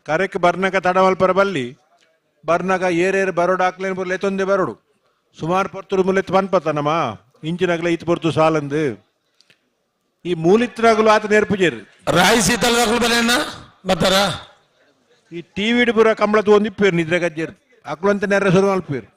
ಕರೆಕ್ ಬರ್ನಕ ತಡ ಮಲ್ಪರ ಬಲ್ಲಿ ಬರ್ನಕ ಏರೇರು ಬರೋಡು ಹಾಕ್ಲೇನು ಬರಲಿ ತೊಂದೆ ಬರೋಡು ಸುಮಾರು ಪೊರ್ತುರು ಮುಲೆತ್ ಪನ್ಪತ್ತನಮ್ಮ ಇಂಚಿನಗಲ ಇತ್ತು ಪೊರ್ತು ಸಾಲಂದು ಈ ಮೂಲಿತ್ರಗಲು ಆತ ನೇರ್ಪುಜೇರು ರಾಯಿ ಸೀತಲ್ ಬಲೇನ ಬತ್ತಾರ ಈ ಟಿವಿ ಪೂರ ಕಂಬಳ ತಗೊಂಡು ಇಪ್ಪೇರು ನಿದ್ರೆ ಗಜ್ಜೇರು ಅಕ್ಲಂತ ನೆರ ಶುರು ಮಲ್ಪೇರು.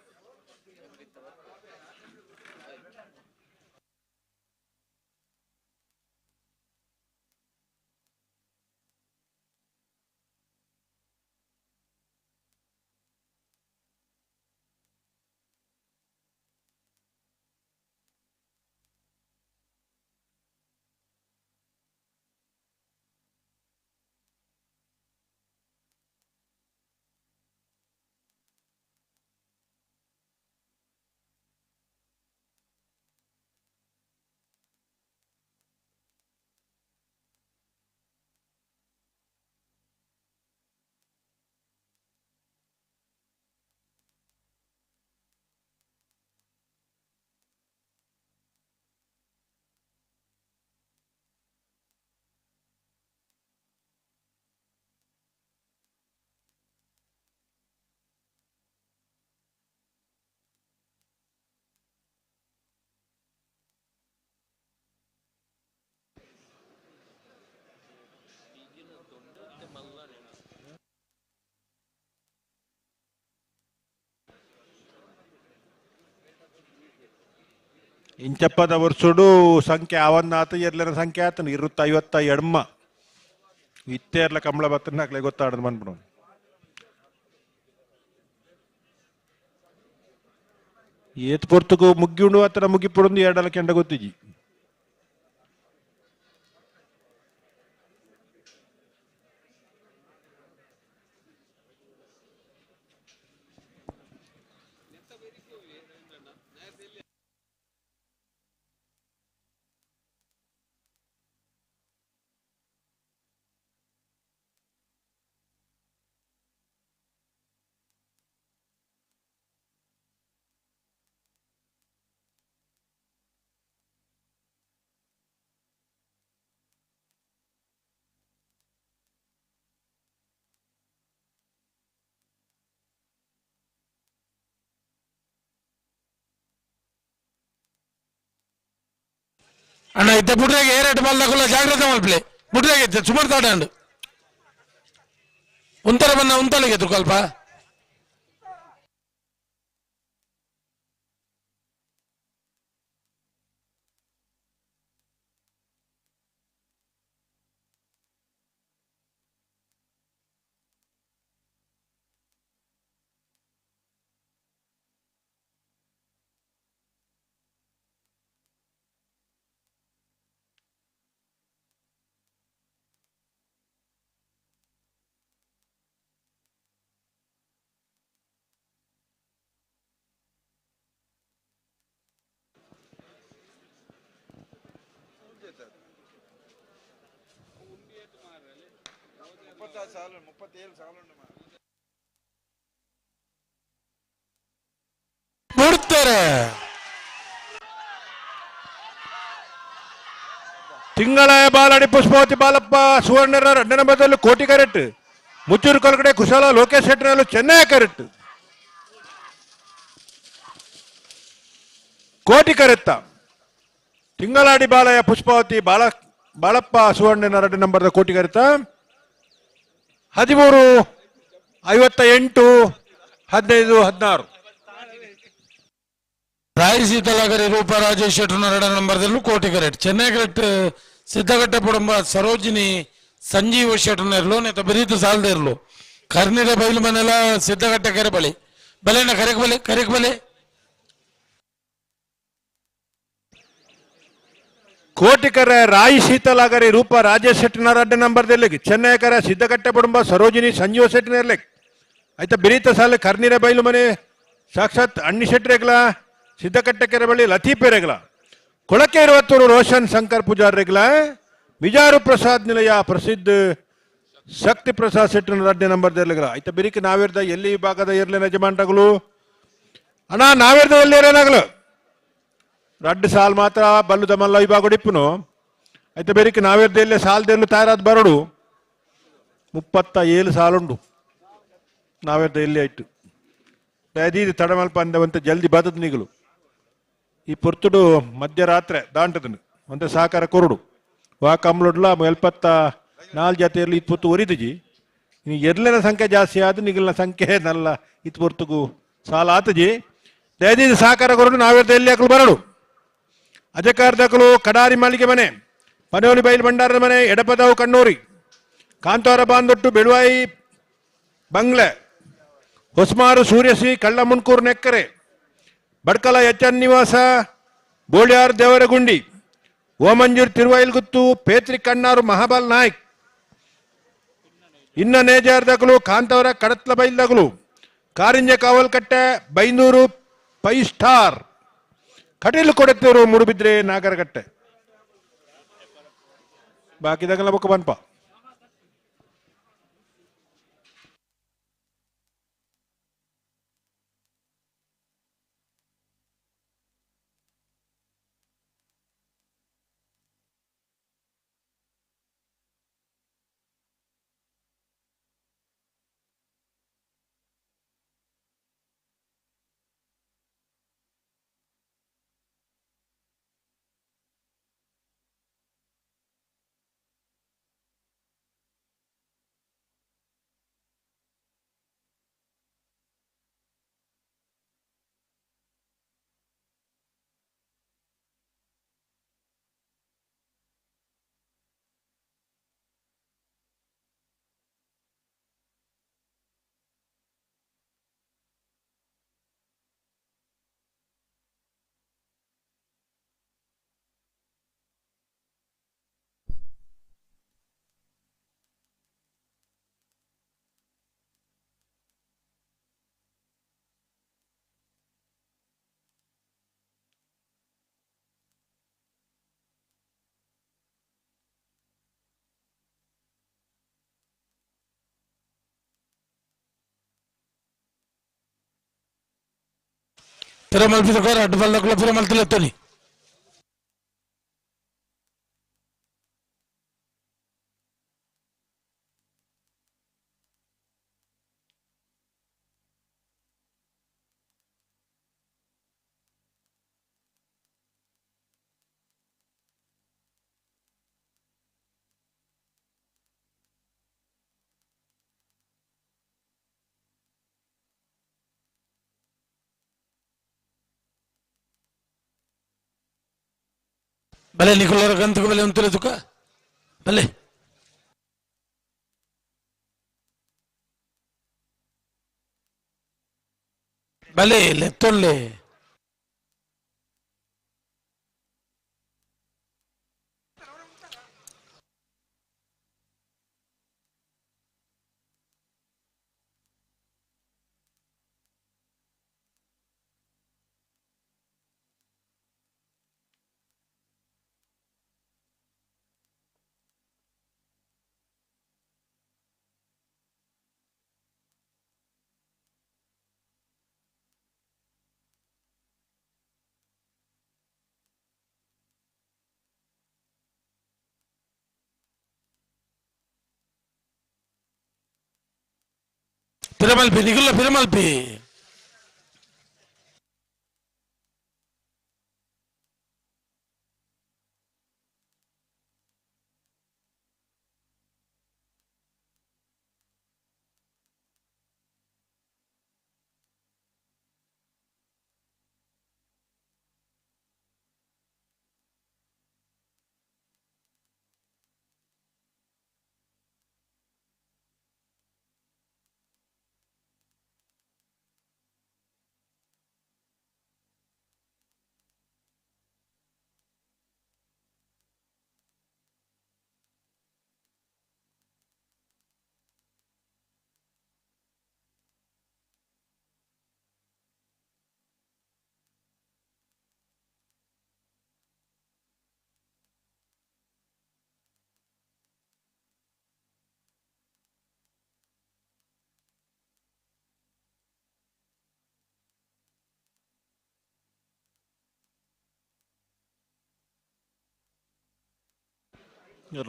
ಇಂಚಪ್ಪದ ವರ್ಷಡು ಸಂಖ್ಯೆ ಅವನ್ನಾತ ಎರ್ಲೆನ ಸಂಖ್ಯೆ ಆತನ ಇರುತ್ತ ಐವತ್ತ ಎಡ್ಮ ಇತ್ತೇರ್ಲ ಕಂಬಳ ಬತ್ತನಾಕ್ಲೆ ಗೊತ್ತಾಡದು ಬಂದ್ಬಿಡು. ಏತ್ ಪೊರ್ತುಗು ಮುಗ್ಗಿ ಉಂಡು ಆತನ ಮುಗಿಪುಡೊಂದು ಎರಡಲ ಕೆಂಡ ಗೊತ್ತಿಜಿ. ಅಣ್ಣ ಇದ್ದ ಬುಡ್ರಾಗ ಏರೇಟ್ ಬಾಲ್ದಾಕುಲ್ಲ ಜಾಗ್ರತೆ ಮಲ್ಪಲೆ ಬುಡ್ರಾಗ ಇದ್ದ ಸುಮಾರು ತಾಡಂಡು ಉಂತರ ಬನ್ನ ಉಂತಲಿಗೆ ತುಕಲ್ಪ. ಬಿಡ್ತಾರೆ. ತಿಂಗಳಾಯ ಬಾಲಾಡಿ ಪುಷ್ಪಾವತಿ ಬಾಲಪ್ಪ ಸುವರ್ಣರ ಎರಡನೇ ನಂಬರ್ದಲ್ಲಿ ಕೋಟಿ ಕರೆಕ್ಟ್, ಮುಚ್ಚೂರು ಕೊಲಗಡೆ ಕುಶಾಲ ಲೋಕೇಶ್ ಶೆಟ್ಟರಲ್ಲೂ ಚೆನ್ನೈ ಕರೆಕ್ಟ್, ಕೋಟಿ ಕರೆತ್ತ ತಿಂಗಳಾಡಿ ಬಾಲಯ್ಯ ಪುಷ್ಪಾವತಿ ಬಾಳಪ್ಪ ಸುವರ್ಣನ ಎರಡನೇ ನಂಬರ್ದ ಕೋಟಿ ಕರೆತ್ತ 13 58 15 16. ರಾಯ ಸೀತಲಾಗರಿ ರೂಪ ರಾಜೇಶ್ ಶೆಟ್ಟರ್ನ ಎರಡನೇ ನಂಬರ್ದಲ್ಲೂ ಕೋಟಿ ಕರೆಕ್ಟ್. ಚೆನ್ನೈ ಕರೆಕ್ಟ್ ಸಿದ್ದಘಟ್ಟ ಪುಡಂಬ ಸರೋಜಿನಿ ಸಂಜೀವ ಶೆಟ್ಟರ್ನ ಇರಲು ನೇತ ಬಿರೀತು ಸಾಲದ ಇರಲು ಕರ್ನಿರ ಬೈಲು ಮನೆಲ್ಲ ಸಿದ್ದಘಟ್ಟ ಕೆರೆ ಬಳಿ ಬಲೆನ ಕರೆಕ್ ಬಲೆ ಕರೆಕ್ ಬಲೆ. ಕೋಟಿಕರ ರಾಯಿ ಶೀತಲಾಗರಿ ರೂಪ ರಾಜೇಶ್ ಶೆಟ್ಟಿನ ಎರಡನೇ ನಂಬರ್ದಲ್ಲಿ ಚೆನ್ನೈಕರ ಸಿದ್ದಘಟ್ಟ ಕುಟುಂಬ ಸರೋಜಿನಿ ಸಂಜೀವ ಶೆಟ್ಟಿನ ಆಯ್ತಾ ಬಿರೀತ ಸಾಲ ಕರ್ನೀರ ಬೈಲು ಮನೆ ಸಾಕ್ಷಾತ್ ಅಣ್ಣಿ ಶೆಟ್ಟರೆಗ್ಲ ಸಿದ್ದಕಟ್ಟೆ ಕೆರೆ ಬಳಿ ಲತೀಫ್ ರೆಗ್ಲ ಕೊಳಕೆ ಇರುವತ್ತೂರು ರೋಷನ್ ಶಂಕರ್ ಪೂಜಾರ್ ರೆಗ್ಲ ಬಿಜಾರು ಪ್ರಸಾದ್ ನಿಲಯ ಪ್ರಸಿದ್ಧ ಶಕ್ತಿ ಪ್ರಸಾದ್ ಶೆಟ್ಟಿನ ಎರಡನೇ ನಂಬರ್ ರೆಗ್ಲ ಆಯ್ತಾ ಬಿರಿಕ್ ನಾವಿರ್ದ ಎಲ್ಲಿ ವಿಭಾಗದ ಇರ್ಲಿನ ಯಜಮಾನ್ರಗಳು ಅಣ್ಣ ನಾವಿರ್ದ ಎಲ್ಲಿ ಇರೋನಾಗಲು ರಡ್ಡು ಸಾಲ್ ಮಾತ್ರ ಬಲ್ಲುದ ಮಲ್ಲ ವಿಭಾಗ ಇಪ್ಪುನು ಆಯ್ತಾ ಬೇರಿಕೆ ನಾವಿರ್ದ ಎಲ್ಲಿ ಸಾಲದೆಲ್ಲೂ ತಯಾರಾದ ಬರಡು 37 ಸಾಲುಂಡು ನಾವಿರ್ದ ಎಲ್ಲಿ ಆಯ್ತು ದಯದೀದಿ ತಡಮಲ್ಪ ಅಂದವಂತ ಜಲ್ದಿ ಬದದ್ ನಿಗಲು ಈ ಪೊರ್ತುಡು ಮಧ್ಯರಾತ್ರಿ ದಾಂಟದನು ಒಂದ ಸಹಕಾರ ಕೊರಡು ವಾ ಕಮ್ಲೊಡ್ಲ 74 ಜಾತಿಯಲ್ಲಿ ಇತ್ತು ಪೊತ್ತು ಒರಿದುಜಿ ಇನ್ನು ಎರ್ಲಿನ ಸಂಖ್ಯೆ ಜಾಸ್ತಿ ಆದ ನಿಗಲಿನ ಸಂಖ್ಯೆ ನಲ್ಲ ಇತ್ತು ಪೊರ್ತುಗು ಸಾಲ ಆತಜಿ ದಯದೀದಿ ಸಹಕಾರ ಕೊರಡು ನಾವಿರ್ದ ಎಲ್ಲಿ ಹಾಕಲು ಬರಡು ಅಜಕಾರ್ದಕಲು ಕಡಾರಿ ಮಾಳಿಗೆ ಮನೆ ಪನೋಲಿ ಬೈಲ್ ಭಂಡಾರದ ಮನೆ ಎಡಪದವು ಕಣ್ಣೂರಿ ಕಾಂತಾರ ಬಾಂದೊಟ್ಟು ಬೆಳುವಾಯಿ ಬಂಗ್ಲೆ ಹೊಸ್ಮಾರು ಸೂರ್ಯಶ್ರೀ ಕಳ್ಳಮುಣ್ಕೂರು ನೆಕ್ಕರೆ ಬಡ್ಕಲ ಎಚ್ ಎನ್ ನಿವಾಸ ಬೋಳ್ಯಾರ್ ದೇವರಗುಂಡಿ ಓಮಂಜೂರ್ ತಿರುವೈಲ್ಗುತ್ತು ಪೇತ್ರಿ ಕಣ್ಣಾರು ಮಹಾಬಲ್ ನಾಯ್ಕ್ ಇನ್ನ ನೇಜಾರ್ದಕಲು ಕಾಂತವರ ಕಡತ್ಲ ಬೈಲ್ದಕಲು ಕಾರಿಂಜ ಕಾವಲ್ಕಟ್ಟೆ ಬೈಂದೂರು ಫೈವ್ ಸ್ಟಾರ್ ಕಟೀಲು ಕೊಡತ್ತೂರು ಮೂಡುಬಿದ್ರೆ ನಾಗರಗಟ್ಟೆ ಬಾಕಿದಾಗಲ್ಲ ಬೊಕ್ಕ ಬನ್ಪ. ಪಿರಮಲ್ಪಿದ ಅಡ್ಡು ಬಲ್ಲಕುಲ ಪಿರಮಲ್ತಿಲೆತ್ತೋಲಿ. ಬಲೆ ನಿಖುಲರ ಗಂತಕ ಬಲೆ ಉಂತಲೆ ತುಕ ಬಲೆ ಬಲೆ ಲೆತ್ತೊಲ್ಲೆ. ಪಿರಮಲ್ಪಿ ನಿಗುಲ್ಲ ಪಿರಮಲ್ಪಿ.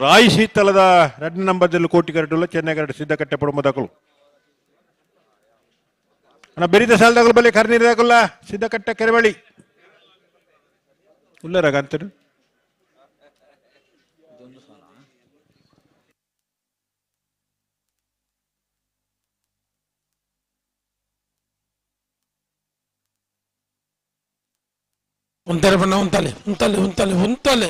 ರಾಯಿ ಶೀತಲದ 2 ನಂಬರ್ದಲ್ಲಿ ಕೋಟಿ ಕರಟುಲ್ಲ ಚೆನ್ನೈ ಕರಟು ಸಿದ್ಧಕಟ್ಟೆ ಪಡುಮದಕಲು ಅಣ್ಣ ಬೆರಿದ ಸಾಲದಾಗಲು ಬಲೆ ಕರ್ನೀರ್ದಾಗಲ್ಲ ಸಿದ್ಧಕಟ್ಟೆ ಕೆರೆಬಳಿ ಉಲ್ಲರಾಗ ಅಂತಾರೆ. ಉಂತಾರೆ ಬಣ್ಣ ಉಂತಾಲೆ ಉಂತಾಲೆ ಉಂತಾಲೆ ಉಂತಾಲೆ.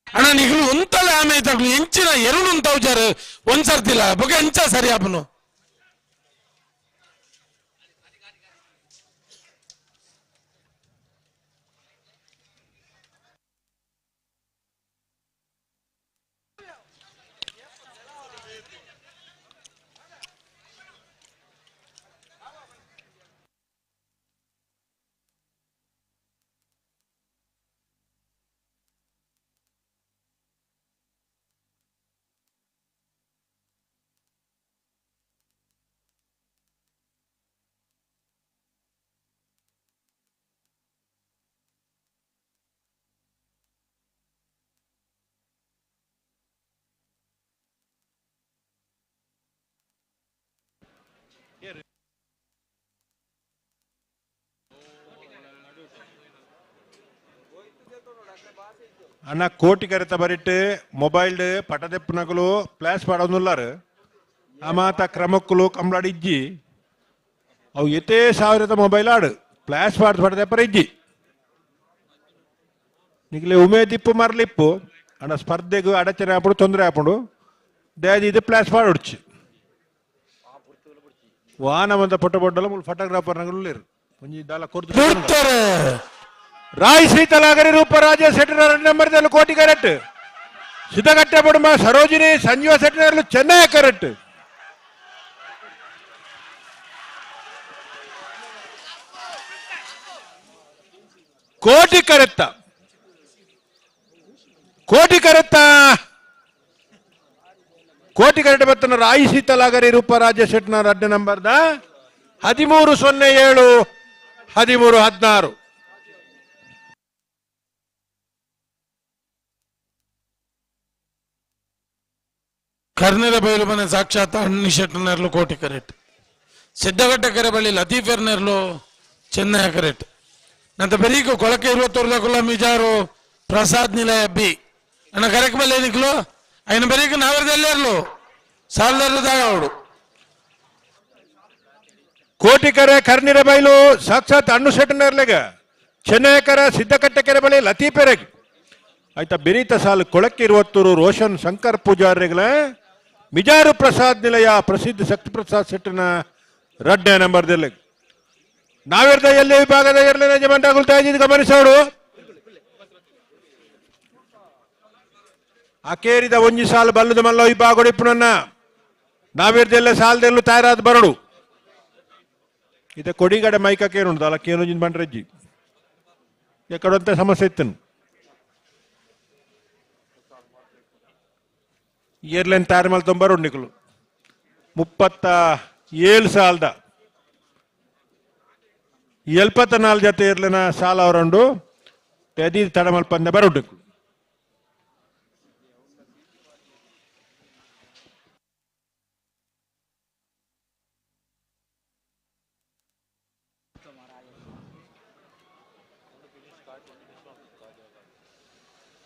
ಅಣ್ಣ ನಿಗಲು ಒಂತಲೆ ಆಮೆ ತಗ್ಲು ಎಂಚಿನ ಎರಡು ಉಂತಾವ್ಜಾರು ಒಂದ್ಸರ್ತಿಲ್ಲ ಬೊಕ ಎಂಚ ಸರಿ ಆಪನು. ಅಣ್ಣ ಕೋಟಿ ಕರೆತ ಬರಿಟ್ ಮೊಬೈಲ್ ಪಟದೆಪ್ಪನಗಲು ಫ್ಲಾಶ್ ಪಾಡೊಂದುಲ್ಲಾರು ಆ ಮಾತ ಕ್ರಮಕ್ಕುಲು ಕಂಬಳಾಡಿ ಇಜ್ಜಿ ಅವು ಎತ್ತೇ ಸಾವಿರದ ಮೊಬೈಲ್ ಆಡು ಫ್ಲಾಶ್ ಪಾಡ್ ಪಟದೆಪ್ಪರ ಇಜ್ಜಿ ನಿಗ್ಲೆ ಉಮೇದಿಪ್ಪು ಮರಲಿಪ್ಪು ಅಣ್ಣ ಸ್ಪರ್ಧೆಗೂ ಅಡಚಣೆ ಆಪುಡು ತೊಂದರೆ ಆಪುಂಡು ದಯದಿ ಇದು ಫ್ಲಾಶ್ ಪಾಡೊಡ್ಚಿ ವಾನ ಮಂತ ಪೊಟ್ಟ ಪೊಟ್ಟಲ ಮುಲ್ ಫೋಟೋಗ್ರಾಫರ್ ನಗಲು ಒಂಜಿ ದಾಲ ಕೊರ್ದು ರಾಯ್ ಸೀತಲಾಗರಿ ರೂಪ ರಾಜ ಸೆಟ್ಟರ್ ನಂಬರ್ ಕೋಟಿ ಕರೆಕ್ಟ್ ಸಿದ್ದಗಟ್ಟೆ ಬುಡುಮ ಸರೋಜಿನಿ ಸಂಜೀವ ಸೆಟ್ಟರ್ ಚೆನ್ನೈ ಕರೆಕ್ಟ್ ಕೋಟಿ ಕರೆತ್ತ ಕೋಟಿ ಕರೆತ್ತ ಕೋಟಿ ಕರೆಕ್ಟ್ ಬತ್ತನ ರಾಯಿ ಸೀತಲಾಗರಿ ರೂಪ ರಾಜ ಶೆಟ್ನರ್ ಅಡ್ಡ ನಂಬರ್ದ 13 07 13 16. ಕರ್ನೆರ ಬೈಲು ಮನೆ ಸಾಕ್ಷಾತ್ ಅಣ್ಣಿ ಶೆಟ್ಟನರ್ಲು ಕೋಟಿ ಕರೆಕ್ಟ್ ಸಿದ್ದಗಟ್ಟ ಕೆರೆ ಬಳ್ಳಿ ಲತೀಫೆರ್ನೆರ್ಲು ಚೆನ್ನೈ ಕರೆಕ್ಟ್ ನಂತರ ಬೆರೀಕು ಕೊಳಕೆ ಇರುವತ್ತೂರ್ದ ಮಿಜಾರು ಪ್ರಸಾದ್ ನಿಲಯ ಬಿ ನನ್ನ ಕರೆಕ್ ಬಲ್ಲೆ ನಿಕ್ಲು అయిన ಬೆರೀಕು ನಾವರದೆಲ್ಲೇರ್ಲು ಸಾಲದರ್ಲು ದಾಗವಡು. ಕೋಟಿಕರೆ ಕರ್ನಿರ ಬೈಲು ಸಾಕ್ಷಾತ್ ಅಣ್ಣು ಶೆಟ್ಟನರ್ಲೆಗ ಚೆನ್ನೈಕರ ಸಿದ್ದಕಟ್ಟೆ ಕೆರೆ ಬಳಿ ಲತೀಪೆರೆಗ್ ಆಯ್ತಾ ಬಿರೀತ ಸಾಲು ಕೊಳಕ್ಕೆ ಇರುವತ್ತೂರು ರೋಷನ್ ಶಂಕರ್ ಪೂಜಾರಿಗಳ ಮಿಜಾರು ಪ್ರಸಾದ್ ನಿಲಯ ಪ್ರಸಿದ್ಧ ಶಕ್ತಿ ಪ್ರಸಾದ್ ಶೆಟ್ಟನ ರಡ್ಡೆ ನಂಬರ್ದಲ್ಲಿ ನಾವಿರ್ದ ಎಲ್ಲಿ ವಿಭಾಗದ ಇರಲಿಲ್ಲ ಯಜಮಾನ್ರಾಗುಲ್ತಾ ಇದ್ದು ಗಮನಿಸೋಡು. ಅಕೇರಿದ ಒಂಜಿ ಸಾಲು ಬಲ್ಲದ ಮಲ್ಲ ವಿಭಾಗ ಇಪ್ಪುನನ್ನ ನಾವಿರ್ದೆಲ್ಲ ಸಾಲದೆಲ್ಲೂ ತಯಾರಾದ ಬರಡು ಇದ ಕೊಡಿಗಡೆ ಮೈಕ ಕೇನುಂಡು ಅಲ್ಲ ಕೇನು ಬಂಡ್ರಜ್ಜಿ ಎಕ್ಕಡಂತ ಸಮಸ್ಯೆ ಇತ್ತನು ಏರ್ಲೈನ್ ತಯಾರು ಮಲ್ತೊಂಬರು ನಿಕಲು 37 ಸಾಲದ 74 ಜೊತೆ ಏರ್ಲಿನ ಸಾಲ ಅವರಂಡು ತದಿ ತಡಮಲ್ ಪಂದ್ಯ ಬರುಂಡು.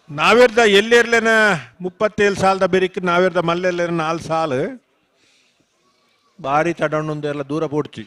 ನಾವಿರ್ದ ಎಲ್ಲಿರ್ಲೇನ 37 ಸಾಲದ ಬೆರಿಕ್ ನಾವಿರ್ದ ಮಲ್ಲೆಲ್ಲೇನ 4 ಸಾಲು ಭಾರಿ ತಡಣ್ಣೊಂದೆಲ್ಲ ದೂರ ಪೋಡ್ಚಿ.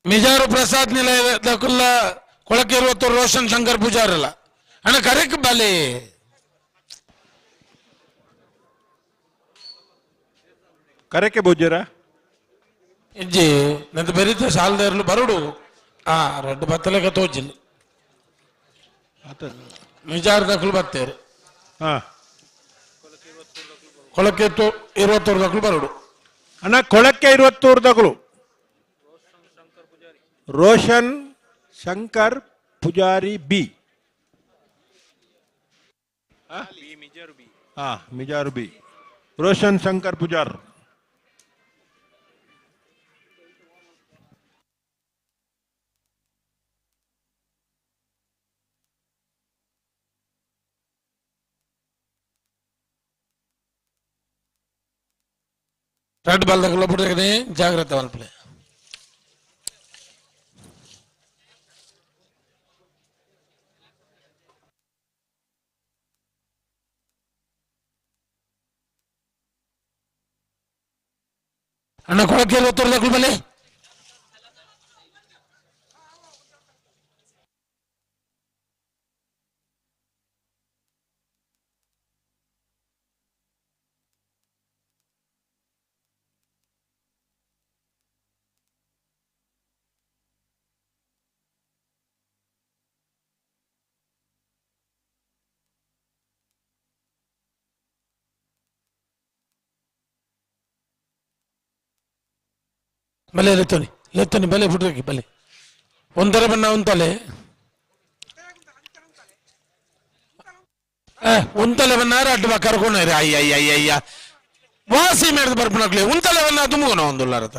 ಮಿಜಾರು ಪ್ರಸಾದ್ ನಿಲಯದ ಕುಲ್ಲ ಕೊಳಕೆ ಇರುವತ್ತೂರು ರೋಷನ್ ಶಂಕರ್ ಪೂಜಾರಲ್ಲ ಅಣ್ಣ ಕರೆಕ್ ಬಲಿ. ಕರೆಕೆ ಪೂಜ್ಯರ ಇಜ್ಜಿ ನಂತ ಬೆರಿತ ಸಾಲದ ಬರುಡು ಆ ರಡ್ಡು ಬತ್ತಲೆಕ ತೋಜಿಲ್ಲ ಮಿಜಾರು ದಖಲು ಬತ್ತೇರು ಕೊಳಕೆ ಇರುವತ್ತೂರು ದಖಲು ಬರುಡು ಅಣ್ಣ ಕೊಳಕ್ಕೆ ಇರುವತ್ತೂರು ದಖಲು ರೋಷನ್ ಶಂಕರ್ ಪೂಜಾರಿ ಬಿ ಹಾ ಮಿಜಾರು ಬಿ ರೋಷನ್ ಶಂಕರ್ ಪೂಜಾರ್. ರೆಡ್ ಬಾಲ್ ದಖಲು ಬಿಡ್ರೆ ಜಾಗ್ರತೆ ಮಲ್ಪಲೆ. ಅಣ್ಣ ಕೊಳಕೆ ಇರುವತ್ತೂರು ದಖಲು ಬಲೆ. ಬಲೆ ಲೆತ್ತೋನಿ ಲೆತ್ತೋನಿ ಬಲೆ ಫುಟ್ರಕ್ಕೆ ಬಲೆ ಒಂದರ ಬಣ್ಣ ಉಂತಲೆ ಉಂತಲೆ ಬನ್ನಾರ ಅಡ್ಡ ಕರ್ಕೊಂಡು ಅಯ್ಯ ಅಯ್ಯ ಅಯ್ಯ ಅಯ್ಯ ವಾಸಿ ಮೇಡದ ಬರ್ಪಣಕ್ಲೆ ಉಂತಲೆ ಬನ್ನ ತುಂಬುಗೋಣ ಒಂದುಲ್ಲಾರತ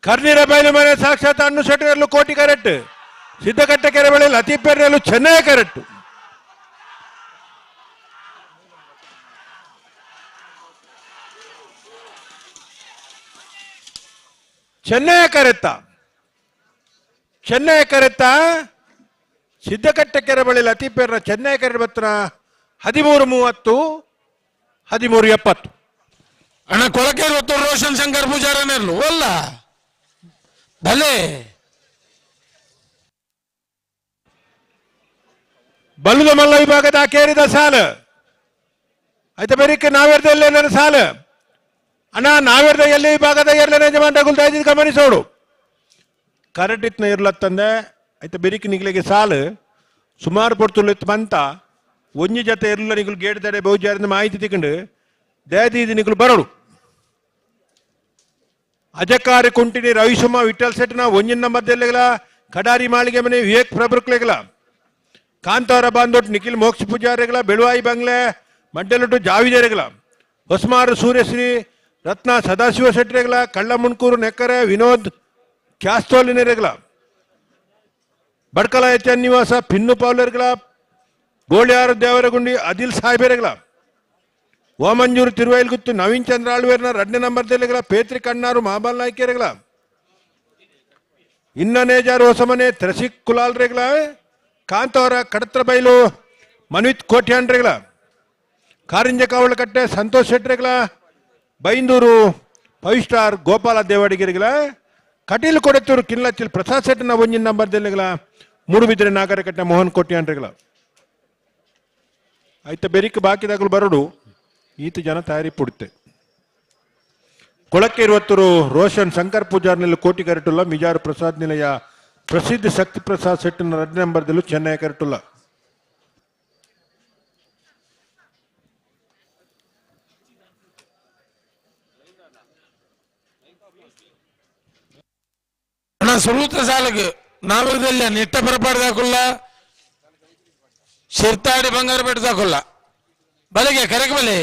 ಕರ್ನೀರ ಬಯಲು ಮನೆ ಸಾಕ್ಷಾತ್ ಅಣ್ಣು ಶೆಟ್ಟರಲ್ಲೂ ಕೋಟಿ ಕರೆಕ್ಟ್, ಸಿದ್ದಕಟ್ಟೆ ಕೆರೆ ಬಳಿ ಲತೀಫ್ ಚೆನ್ನೈ ಕರೆಕ್ಟ್. ಚೆನ್ನೈ ಕರೆತ್ತ, ಚೆನ್ನೈ ಕರೆತ್ತ ಸಿದ್ದಕಟ್ಟೆ ಕೆರೆ ಬಳಿ ಲತೀಫ್ ಚೆನ್ನೈ ಕೆರೆ ಬತ್ರ 13:30 13:70. ಅಣ್ಣ ಕೊಳಕೆ ಹೊತ್ತು ರೋಷನ್ ಶಂಕರ್ ಪೂಜಾರನೇರ್ಲು ಅಲ್ಲ ಭಲೆ ಬಲ್ಲುದ ಮಲ್ಲ ವಿಭಾಗದ ಕೇರಿದ ಸಾಲು ಆಯ್ತಾ ಬೇರಿಕೆ ನಾವೇರ್ದ ಎಲ್ಲೇನ ಸಾಲು ಅಣ್ಣ ನಾವೇರ್ದ ಎಲ್ಲಿ ವಿಭಾಗದ ಎರಡನೇ ಯಜಮಾನ್ ರಘುಲ್ ದಯಜಿದ್ ಗಮನಿಸೋಡು ಕರೆಕ್ಟ್ ಇತ್ನ ಇರ್ಲತ್ತಂದೆ ಆಯ್ತಾ ಬೆರಿಕೆ ನಿಗ್ಲಿಗೆ ಸಾಲು ಸುಮಾರು ಪೊರ್ತುಲು ಇತ್ತು ಬಂತ ಒಂಜಿ ಜೊತೆ ಇರ್ಲ ನಿಗುಲು ಗೇಟ್ ತಡೆ ಬಹುಜಾರಿಂದ ಮಾಹಿತಿ ತಿಕೊಂಡು ದಯದೀದಿ ನಿಗುಲು ಬರೋಡು ಅಜಕಾರಿ ಕುಂಟಿನಿ ರವಿಸುಮ ವಿಠಲ್ ಸೆಟ್ನ ಒಂಜಿನ ಮಧ್ಯೆಲ್ಲ ಕಡಾರಿ ಮಾಳಿಗೆ ಮನೆ ವಿವೇಕ್ ಪ್ರಭುಕ್ಲೆಗಲ ಕಾಂತಾರ ಬಾಂದೊಟ್ಟು ನಿಖಿಲ್ ಮೋಕ್ಷ ಪೂಜಾರಿಗಳ ಬೆಳುವಾಯಿ ಬಂಗ್ಲೆ ಮಂಡಲೊಟ್ಟು ಜಾವಿದೇರೆಗಳ ಹೊಸ್ಮಾರು ಸೂರ್ಯಶ್ರೀ ರತ್ನ ಸದಾಶಿವ ಶೆಟ್ಟರೆಗಳ ಕಳ್ಳಮುಣ್ಕೂರು ನೆಕ್ಕರೆ ವಿನೋದ್ ಕ್ಯಾಸ್ತೋಲಿನೆರೆಗಳ ಬಡ್ಕಲ ಎಚ್ ಎನ್ ನಿವಾಸ ಪಿನ್ನು ಪೌಲರ್ಗಳ ಗೋಳ್ಯಾರು ದೇವರಗುಂಡಿ ಅದಿಲ್ ಸಾಹೇಬೆರೆಗಳ ಓಮಂಜೂರು ತಿರುವೈಲ್ಗುತ್ತು ನವೀನ್ ಚಂದ್ರ ಆಳ್ವೇರ್ನ ಎರಡನೇ ನಂಬರ್ ದೆಲೆಗಳ ಪೇತ್ರಿ ಕಣ್ಣಾರು ಮಹಾಬಲ್ ನಾಯ್ಕೆರೆಗಳ ಇನ್ನನೇಜಾರು ಹೊಸಮನೆ ತ್ರಸಿಕ್ ಕುಲಾಲ್ರೆಗಳ ಕಾಂತವರ ಕಡತ್ರಬೈಲು ಮನ್ವಿತ್ ಕೋಟ್ಯಾನ್ರೆಗಳ ಕಾರಿಂಜ ಕಾವಳಕಟ್ಟೆ ಸಂತೋಷ್ ಶೆಟ್ರೆಗಳ ಬೈಂದೂರು ಫೈವ್ ಸ್ಟಾರ್ ಗೋಪಾಲ ದೇವಾಡಿಗೆರೆಗಳ ಕಟೀಲು ಕೊಡತ್ತೂರು ಕಿನ್ಲಚ್ಚಿಲ್ ಪ್ರಸಾದ್ ಶೆಟ್ಟನ ಒಂಜಿನ ನಂಬರ್ ದೆಲೆಗಳ ಮೂಡುಬಿದ್ರೆ ನಾಗರಕಟ್ಟೆ ಮೋಹನ್ ಕೋಟ್ಯಾನ್ರೆಗಳ ಆಯ್ತ ಬೆರಿಕ್ ಬಾಕಿದಾಗಲು ಬರಡು ಈತ ಜನ ತಯಾರಿ ಪುಡುತ್ತೆ. ಕೊಳಕ್ಕೆ ಇರುವತ್ತರು ರೋಷನ್ ಶಂಕರ್ ಪೂಜಾರ್ನಲ್ಲಿ ಕೋಟಿ ಕರೆಟುಲ್ಲ ಮಿಜಾರು ಪ್ರಸಾದ್ ನಿಲಯ ಪ್ರಸಿದ್ಧ ಶಕ್ತಿ ಪ್ರಸಾದ್ ಸೆಟ್ಟಿನ ಎರಡನೇ ನಂಬರ್ದಲ್ಲೂ ಚೆನ್ನೈ ಕರೆಟುಲ್ಲ. ಅಣ್ಣ ಸುರೂತ ಸಾಲಗೆ ನಾವರದಲ್ಲಿ ನೆಟ್ಟ ಬರಪಾಡ್ದಾಕುಲ್ಲ ಶಿರ್ತಾಡಿ ಬಂಗಾರಪೇಟೆ ದಾಕುಲ್ಲ ಬಲೆಗೆ ಕರೆಕ್ ಬಲೆ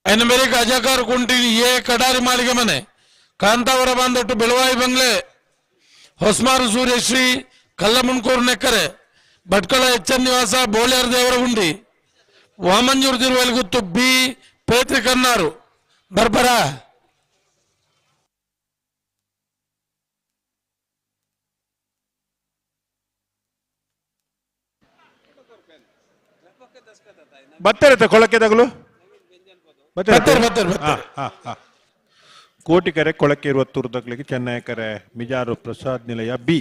ಐನ ಮೇರೆಗೆ ಅಜಕಾರ ಕುಂಟಿ ಎ ಕಡಾರಿ ಮಾಳಿಗೆ ಮನೆ ಕಾಂತಾವರ ಬಾಂದೊಟ್ಟು ಬೆಳವಾಯಿ ಬಂಗ್ಲೆ ಹೊಸ್ಮಾರು ಸೂರ್ಯಶ್ರೀ ಕಲ್ಲಮುಣ್ಕೂರು ನೆಕ್ಕರೆ ಭಟ್ಕಳ ಎಚ್ ಎನ್ ನಿವಾಸ ಬೋಳ್ಯಾರ ದೇವರ ಗುಂಡಿ ವಾಮಂಜೂರು ತಿರುವಲ್ಗುತ್ತು ಬಿ ಪೇತ್ರಿ ಕನ್ನಾರು ಬರ್ಬರ ಬತ್ತಾರೆ ಕೊಳಕೆ ತಗಲು ಬತ್ತಾರೆ, ಬತ್ತಾರೆ, ಬತ್ತಾರೆ. ಕೋಟಿಕೆರೆ ಕೊಳಕೆ ಇರುವ ತೂರ್ದಗಳಿಗೆ ಚೆನ್ನೈಕೆರೆ ಮಿಜಾರು ಪ್ರಸಾದ್ ನಿಲಯ ಬಿ.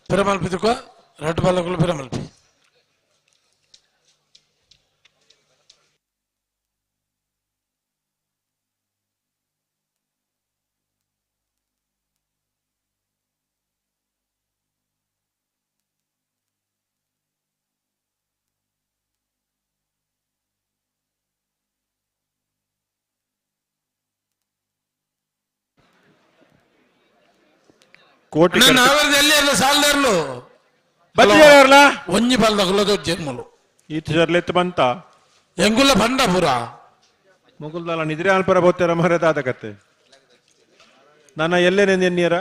ಪಿರಮಲ್ಪಿ ತುಕ ರಡ್ಡು ಬಾಲಕುಲು ಪಿರಮಲ್ಪಿ ಕೋಟಿ ನಾವೆಲ್ಲ ಎಲ್ಲಿ ಎಲ್ಲ ಸಾಲದಾರ್ಲು ಬತ್ತಿದಾರಲ್ಲ ಒಂಜಿ ಪಾಲ್ದಕುಲು ಜನ್ಮಲು ಈತ ಜರ್ಲೆತ್ ಬಂತ ಎಂಗುಲ ಭಂಡ ಪೂರ ಮುಗುಲ್ದಲ್ಲ ನಿದ್ರೆ ಅಲ್ಪರ ಬೋತೆರ ಮರದಾದ ಕತೆ ನನ್ನ ಎಲ್ಲೆ ನೆನ್ನಿಯರ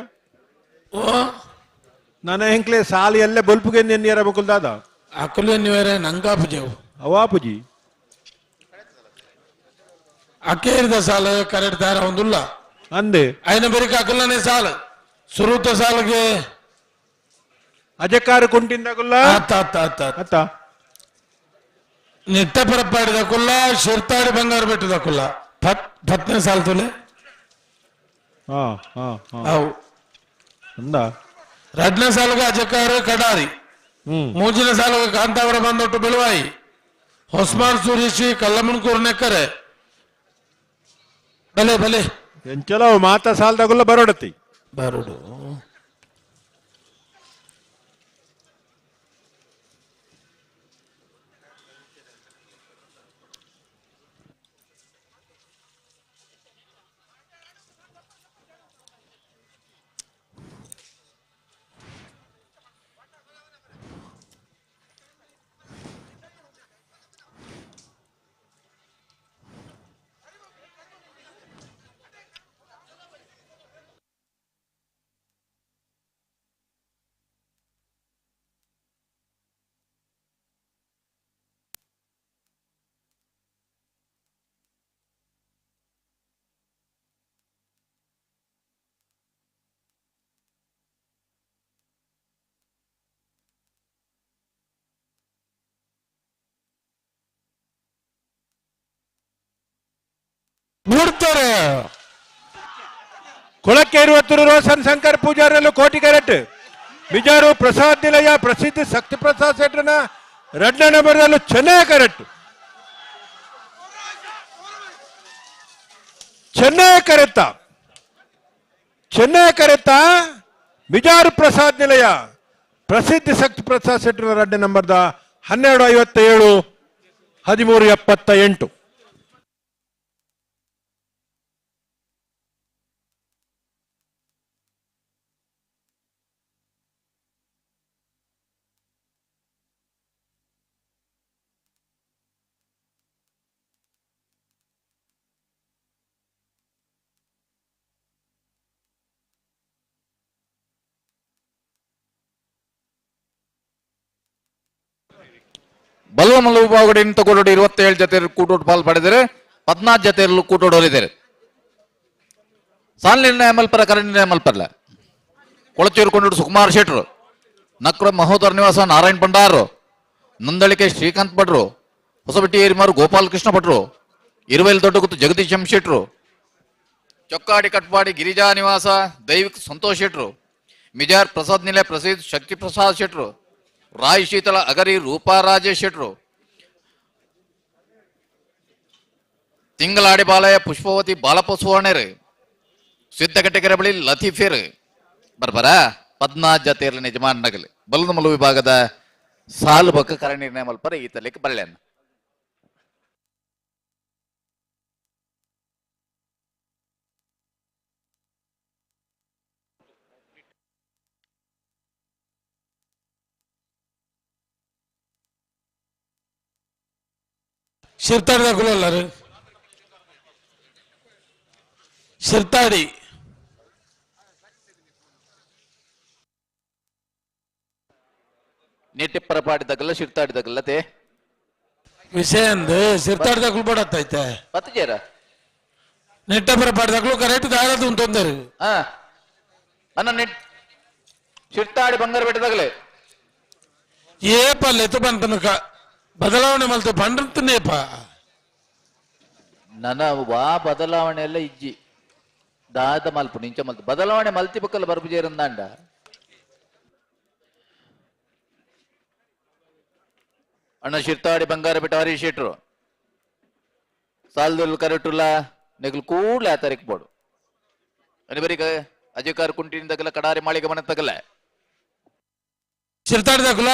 ನನ್ನ ಹೆಂಕ್ಲೆ ಸಾಲಿ ಎಲ್ಲೆ ಬಲ್ಪುಗೆ ನೆನ್ನಿಯರ ಮುಕುಲ್ದಾದ ಅಕುಲು ಎನ್ನುವರೆ ನಂಗಾ ಪೂಜೆವು ಅವಾ ಪೂಜಿ ಅಕ್ಕೇರಿದ ಸಾಲ ಕರೆಕ್ಟ್ ದಾರ ಒಂದುಲ್ಲ ಅಂದೆ ಐನ ಬೆರಿಕ ಅಕುಲನೆ ಸಾಲ ಸುರೂತ ಸಾಲಗೆ ಅಜಕಾರ ಕುಂಟಿಂದ ಕುಲ್ಲ ಅತ್ತ ಅತ್ತ ಅತ್ತ ಅತ್ತ ನಿಟ್ಟ ಪರಪಾಡಿದ ಕುಲ್ಲ ಶಿರ್ತಾಡಿ ಬಂಗಾರ ಬೆಟ್ಟದ ಕುಲ್ಲ ಪತ್ ಪತ್ನೇ ಸಾಲ ತುಲೆ ಹಾ ಹಾ ಹಾ ಅವು ಅಂದ ರಡ್ನೇ ಸಾಲುಗೆ ಅಜಕಾರ ಕಡಾರಿ ಮೂಜಿನ ಸಾಲುಗೆ ಕಾಂತಾವರ ಬಂದೊಟ್ಟು ಬೆಳುವಾಯಿ ಹೊಸ್ಮಾರ್ ಸೂರ್ಯಶ್ರೀ ಕಲ್ಲಮುಣ್ಕೂರು ನೆಕ್ಕರೆ ಬಲೆ ಬಲೆ ಎಂಚಲ ಮಾತಾ ಸಾಲದಾಗುಲ್ಲ ಬರೋಡತಿ ಬರೋಡು ಮೂಡ್ತಾರೆ. ಕೊಳಕ್ಕೆ ಇರುವತ್ತೂರು ರೋಷನ್ ಶಂಕರ್ ಪೂಜಾರಲ್ಲೂ ಕೋಟಿ ಕರೆಕ್ಟ್. ಬಿಜಾರು ಪ್ರಸಾದ್ ನಿಲಯ ಪ್ರಸಿದ್ಧ ಶಕ್ತಿ ಪ್ರಸಾದ್ ಶೆಟ್ಟರ್ನ ಎರಡನೇ ನಂಬರ್ದಲ್ಲೂ ಚೆನ್ನೈ ಕರೆಕ್ಟ್. ಚೆನ್ನೈ ಕರೆತ್ತ, ಚೆನ್ನೈ ಕರೆತ್ತ ಬಿಜಾರು ಪ್ರಸಾದ್ ನಿಲಯ ಪ್ರಸಿದ್ಧ ಶಕ್ತಿ ಪ್ರಸಾದ್ ಶೆಟ್ಟರ್ನ ಎರಡನೇ ನಂಬರ್ದ 12:57 13:78. ಬಲ್ಲಮಲ್ಲ ವಿಭಾಗಡೆ ತಗೊಂಡು 27 ಜೊತೆ ಕೂಟೋಟ್ ಪಾಲ್ ಪಡೆದರೆ 14 ಜೊತೆಯಲ್ಲೂ ಕೂಟೋಡೋರಿದ್ದಾರೆ. ಸಾಲ್ ನಿರ್ಣಯ ಮಲ್ಪರ ಕರ ನಿರ್ಣಯ ಮಲ್ಪರ್ಲ ಕೊಳಚೂರು ಕೊಂಡು ಸುಕುಮಾರ್ ಶೆಟ್ರು, ನಕ್ರ ಮಹೋದರ ನಿವಾಸ ನಾರಾಯಣ್ ಭಂಡಾರು, ನಂದಳಿಕೆ ಶ್ರೀಕಾಂತ್ ಭಟ್ರು, ಹೊಸಬೆಟ್ಟಿ ಏರಿಮಾರು ಗೋಪಾಲಕೃಷ್ಣ ಭಟ್ರು, ಇರುವೈಲ್ ದೊಡ್ಡಗುತ್ತು ಜಗದೀಶ್ ಎಂ ಶೆಟ್ರು, ಚೊಕ್ಕಾಡಿ ಕಟ್ಪಾಡಿ ಗಿರಿಜಾ ನಿವಾಸ ದೈವಿಕ್ ಸಂತೋಷ್ ಶೆಟ್ರು, ಮಿಜಾರ್ ಪ್ರಸಾದ್ ನಿಲಯ ಪ್ರಸಿದ್ಧ ಶಕ್ತಿ ಪ್ರಸಾದ್ ಶೆಟ್ರು, ರಾಯ್ ಶೀತಲ ಅಗರಿ ರೂಪಾ ರಾಜೇಶ್ ಶೆಟ್ರು, ತಿಂಗಳಾಡಿ ಬಾಲಯ ಪುಷ್ಪವತಿ ಬಾಲಪ್ಪ ಸುವರ್ಣರು, ಸಿದ್ದಗಟ್ಟೆಕೆರೆ ಬಳಿ ಲತೀಫೇರ್ ಬರ್ಬರ 14 ಜತೆಯಲ್ಲಿ ಯಜಮಾನ್ ನಗಲಿ ಬಲದಮಲು ವಿಭಾಗದ ಸಾಲು ಬಕ್ಕ ಕರ ನಿರ್ಣಯ ಮಲ್ಪರ ಈ ತಲೆಗೆ ಬರಲೇನ. ಶಿರ್ತಾಡಿದ ಕುಲಲ್ಲರು ಶಿರ್ತಾಡಿ ನೆಟ್ಟಿಪ್ಪರ ಪಾಡಿದಾಗಲ್ಲ ಶಿರ್ತಾಡಿದಾಗಲ್ಲತೆ ವಿಷಯ ಅಂದು ಶಿರ್ತಾಡಿದ ಕುಲ್ಬಡತ್ತೈತೆ ಪತ್ತು ಜೇರ ನೆಟ್ಟಪರ ಪಾಡಿದಾಗಲೂ ಕರೆಕ್ಟ್ ದಾರದು ತೊಂದರೆ. ಹಾ ಅನ್ನ ನೆಟ್ ಶಿರ್ತಾಡಿ ಬಂಗಾರ ಬೆಟ್ಟದಾಗಲೇ ಏಪ ಲೆತ್ತು ಬಂತನಕ ಬದಲಾವಣೆ ಮಲ್ತು ಬಂಡಂತನೇಪ ನನ್ನ ವಾ ಬದಲಾವಣೆ ಎಲ್ಲ ಇಜ್ಜಿ ದಾದ ಮಲ್ಪು ನಿಂಚ ಮಲ್ತು ಬದಲಾವಣೆ ಮಲ್ತಿ ಬಕ್ಕಲ್ಲ ಬರ್ಬುಜೇರಂದಾಂಡ. ಅಣ್ಣ ಶಿರ್ತಾಡಿ ಬಂಗಾರ ಬಿಟ್ಟು ಹರೀಶ್ ಶೆಟ್ರು ಸಾಲದಲ್ಲಿ ಕರೆಟುಲ್ಲ ನೆಗಲು ಕೂಡ್ಲೆ ಆ ತಾರೀಕು ಬೋಡು ಅನಿಬರಿಗ ಅಜಯ್ ಕುಂಟಿನಿಂದಾಗಲ್ಲ ಕಡಾರಿ ಮಾಳಿಗೆ ಮನೆ ತಗಲ್ಲ ಶಿರ್ತಾಡಿದಾಕುಲ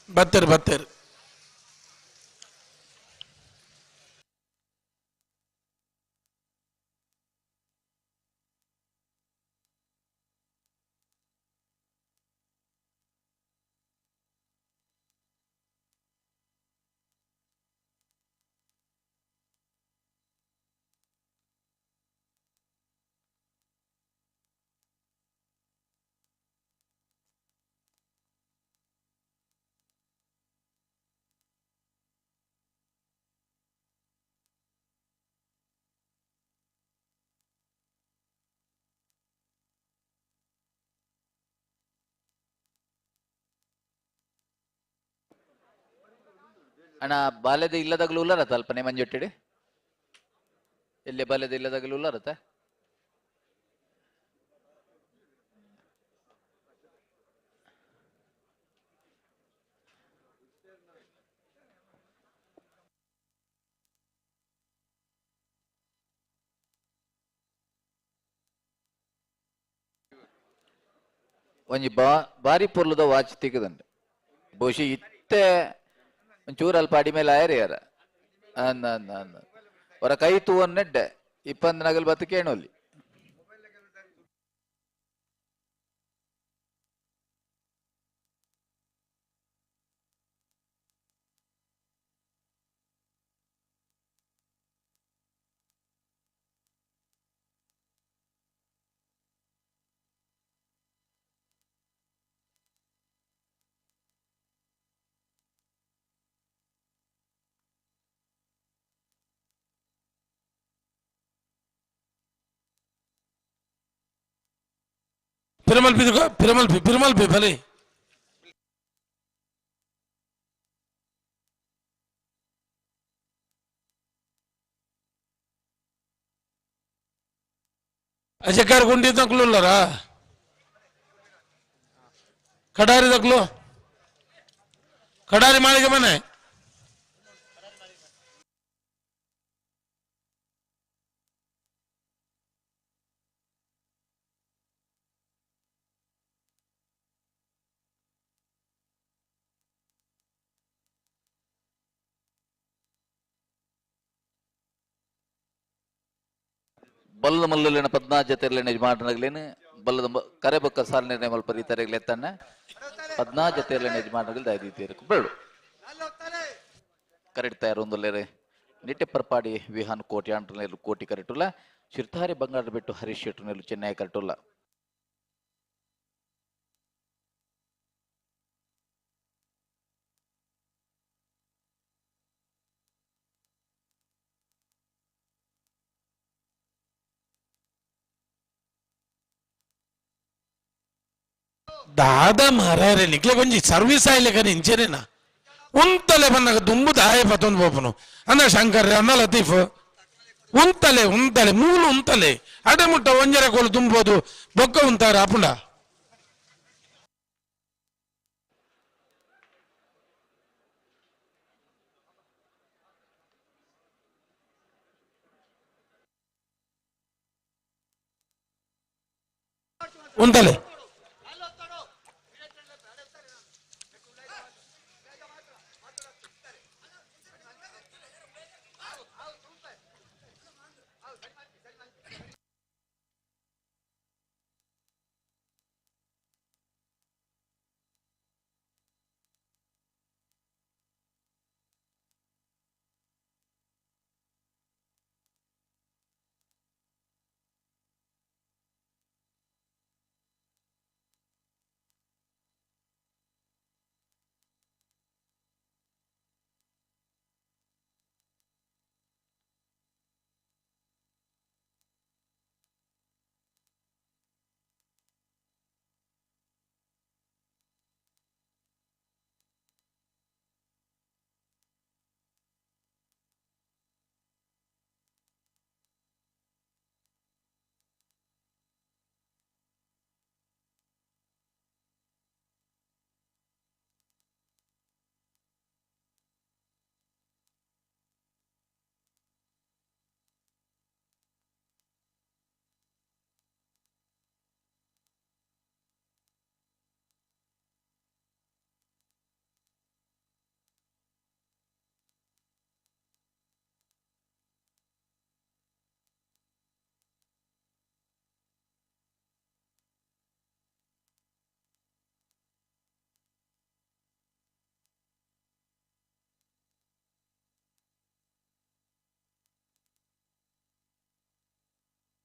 ಬತ್ತೇರು ಬತ್ತೇರು. ಅಣ್ಣ ಬಾಲ್ಯದ ಇಲ್ಲದಾಗಲೂ ಉಲ್ಲರತ್ತ ಅಲ್ಪನೆ ಮಂಜೊಟ್ಟಿಡಿ ಎಲ್ಲಿ ಬಾಲ್ಯದ ಇಲ್ಲದಾಗಲೂ ಉಲ್ಲರತ್ತ ಒಂಜಿ ಬಾರಿ ಪೊರ್ಲುದ ವಾಚ್ ತಿಕ್ಕದಂಡೆ ಬಹುಶಃ ಇತ್ತೆ ಒಂಚೂರು ಅಲ್ಪ ಅಡಿ ಮೇಲೆ ಆಯರಿ ಯಾರ ಅಂದ ಅಂದ ಅಂದ ಅವರ ಕೈ ತೂವನ್ನೆಡ್ಡೆ ಇಪ್ಪಂದು ನಗಲ್ ಬತ್ತು ಕೇಣೋಲಿ. ಪಿರಮಲ್ಪಿ ಪಿರಮಲ್ಪಿ ಪಿರಮಲ್ಪಿ ಬಲಿ. ಅಜಕಾರ ಗುಂಡಿ ತಕ್ಲುಲ್ಲರ ಕಡಾರಿ ತಕ್ಲು ಕಡಾರಿ ಮಾಳಿಗೆ ಮನೆ ಬಲ್ಲದ ಮಲ್ಲಲಿನ ಪದ್ನಾಜ ಜತೆರ್ಲಿನ ಯಜಮಾನರಾಗ್ಲೇನು ಬಲ್ಲದ ಕರೆಬೊಕ್ಕ ಸಾಲ ನಿರ್ಣಯ ಮಲ್ಪ ರೀತರೆಗ್ಲೆ ತನ್ನ ಪದ್ನಾಜ ಜತೆರ್ಲಿನ ಯಜಮಾನರಾಗಲಿ ದಯದೀತಿಯರು ಬೇಡು ಕರೆಕ್ಟ್ ತಯಾರೊಂದುಲ್ಲೇರೆ ನಿಟ್ಟೆ ಪರ್ಪಾಡಿ ವಿಹಾನ್ ಕೋಟಿ ಆಂಟ್ರನೇಲು ಕೋಟಿ ಕರೆಟುಲ್ಲ ಶಿರ್ತಾರಿ ಬಂಗಾರ ಬಿಟ್ಟು ಹರೀಶ್ ಶೆಟ್ಟರ್ನೇಲು ಚೆನ್ನೈ ಕರೆಟುಲ್ಲ. ದಾದ ಮಾರಾರೆ ನಿಕ್ಲೆ ಕೊಂಚಿ ಸರ್ವಿಸ್ ಆಯ್ಲೆಕನೆ ಇಂಚೆನೇನಾ ಉಂತಲೆ ಬನ್ನಾಗ ದುಂಬು ದಾಯ ಪತ್ತೊಂದು ಪೋಪನು ಅಂದ ಶಂಕರ್ ಅಂದ ಲತೀಫ್ ಉಂತಲೆ ಉಂತಲೆ ಮೂಲು ಉಂತಲೆ ಅಡೆ ಮುಟ್ಟ ಒಂಜರೆ ಕೋಲು ತುಂಬೋದು ಬೊಕ್ಕ ಉಂತಾರೆ ಅಪುಂಡ ಉಂತಲೆ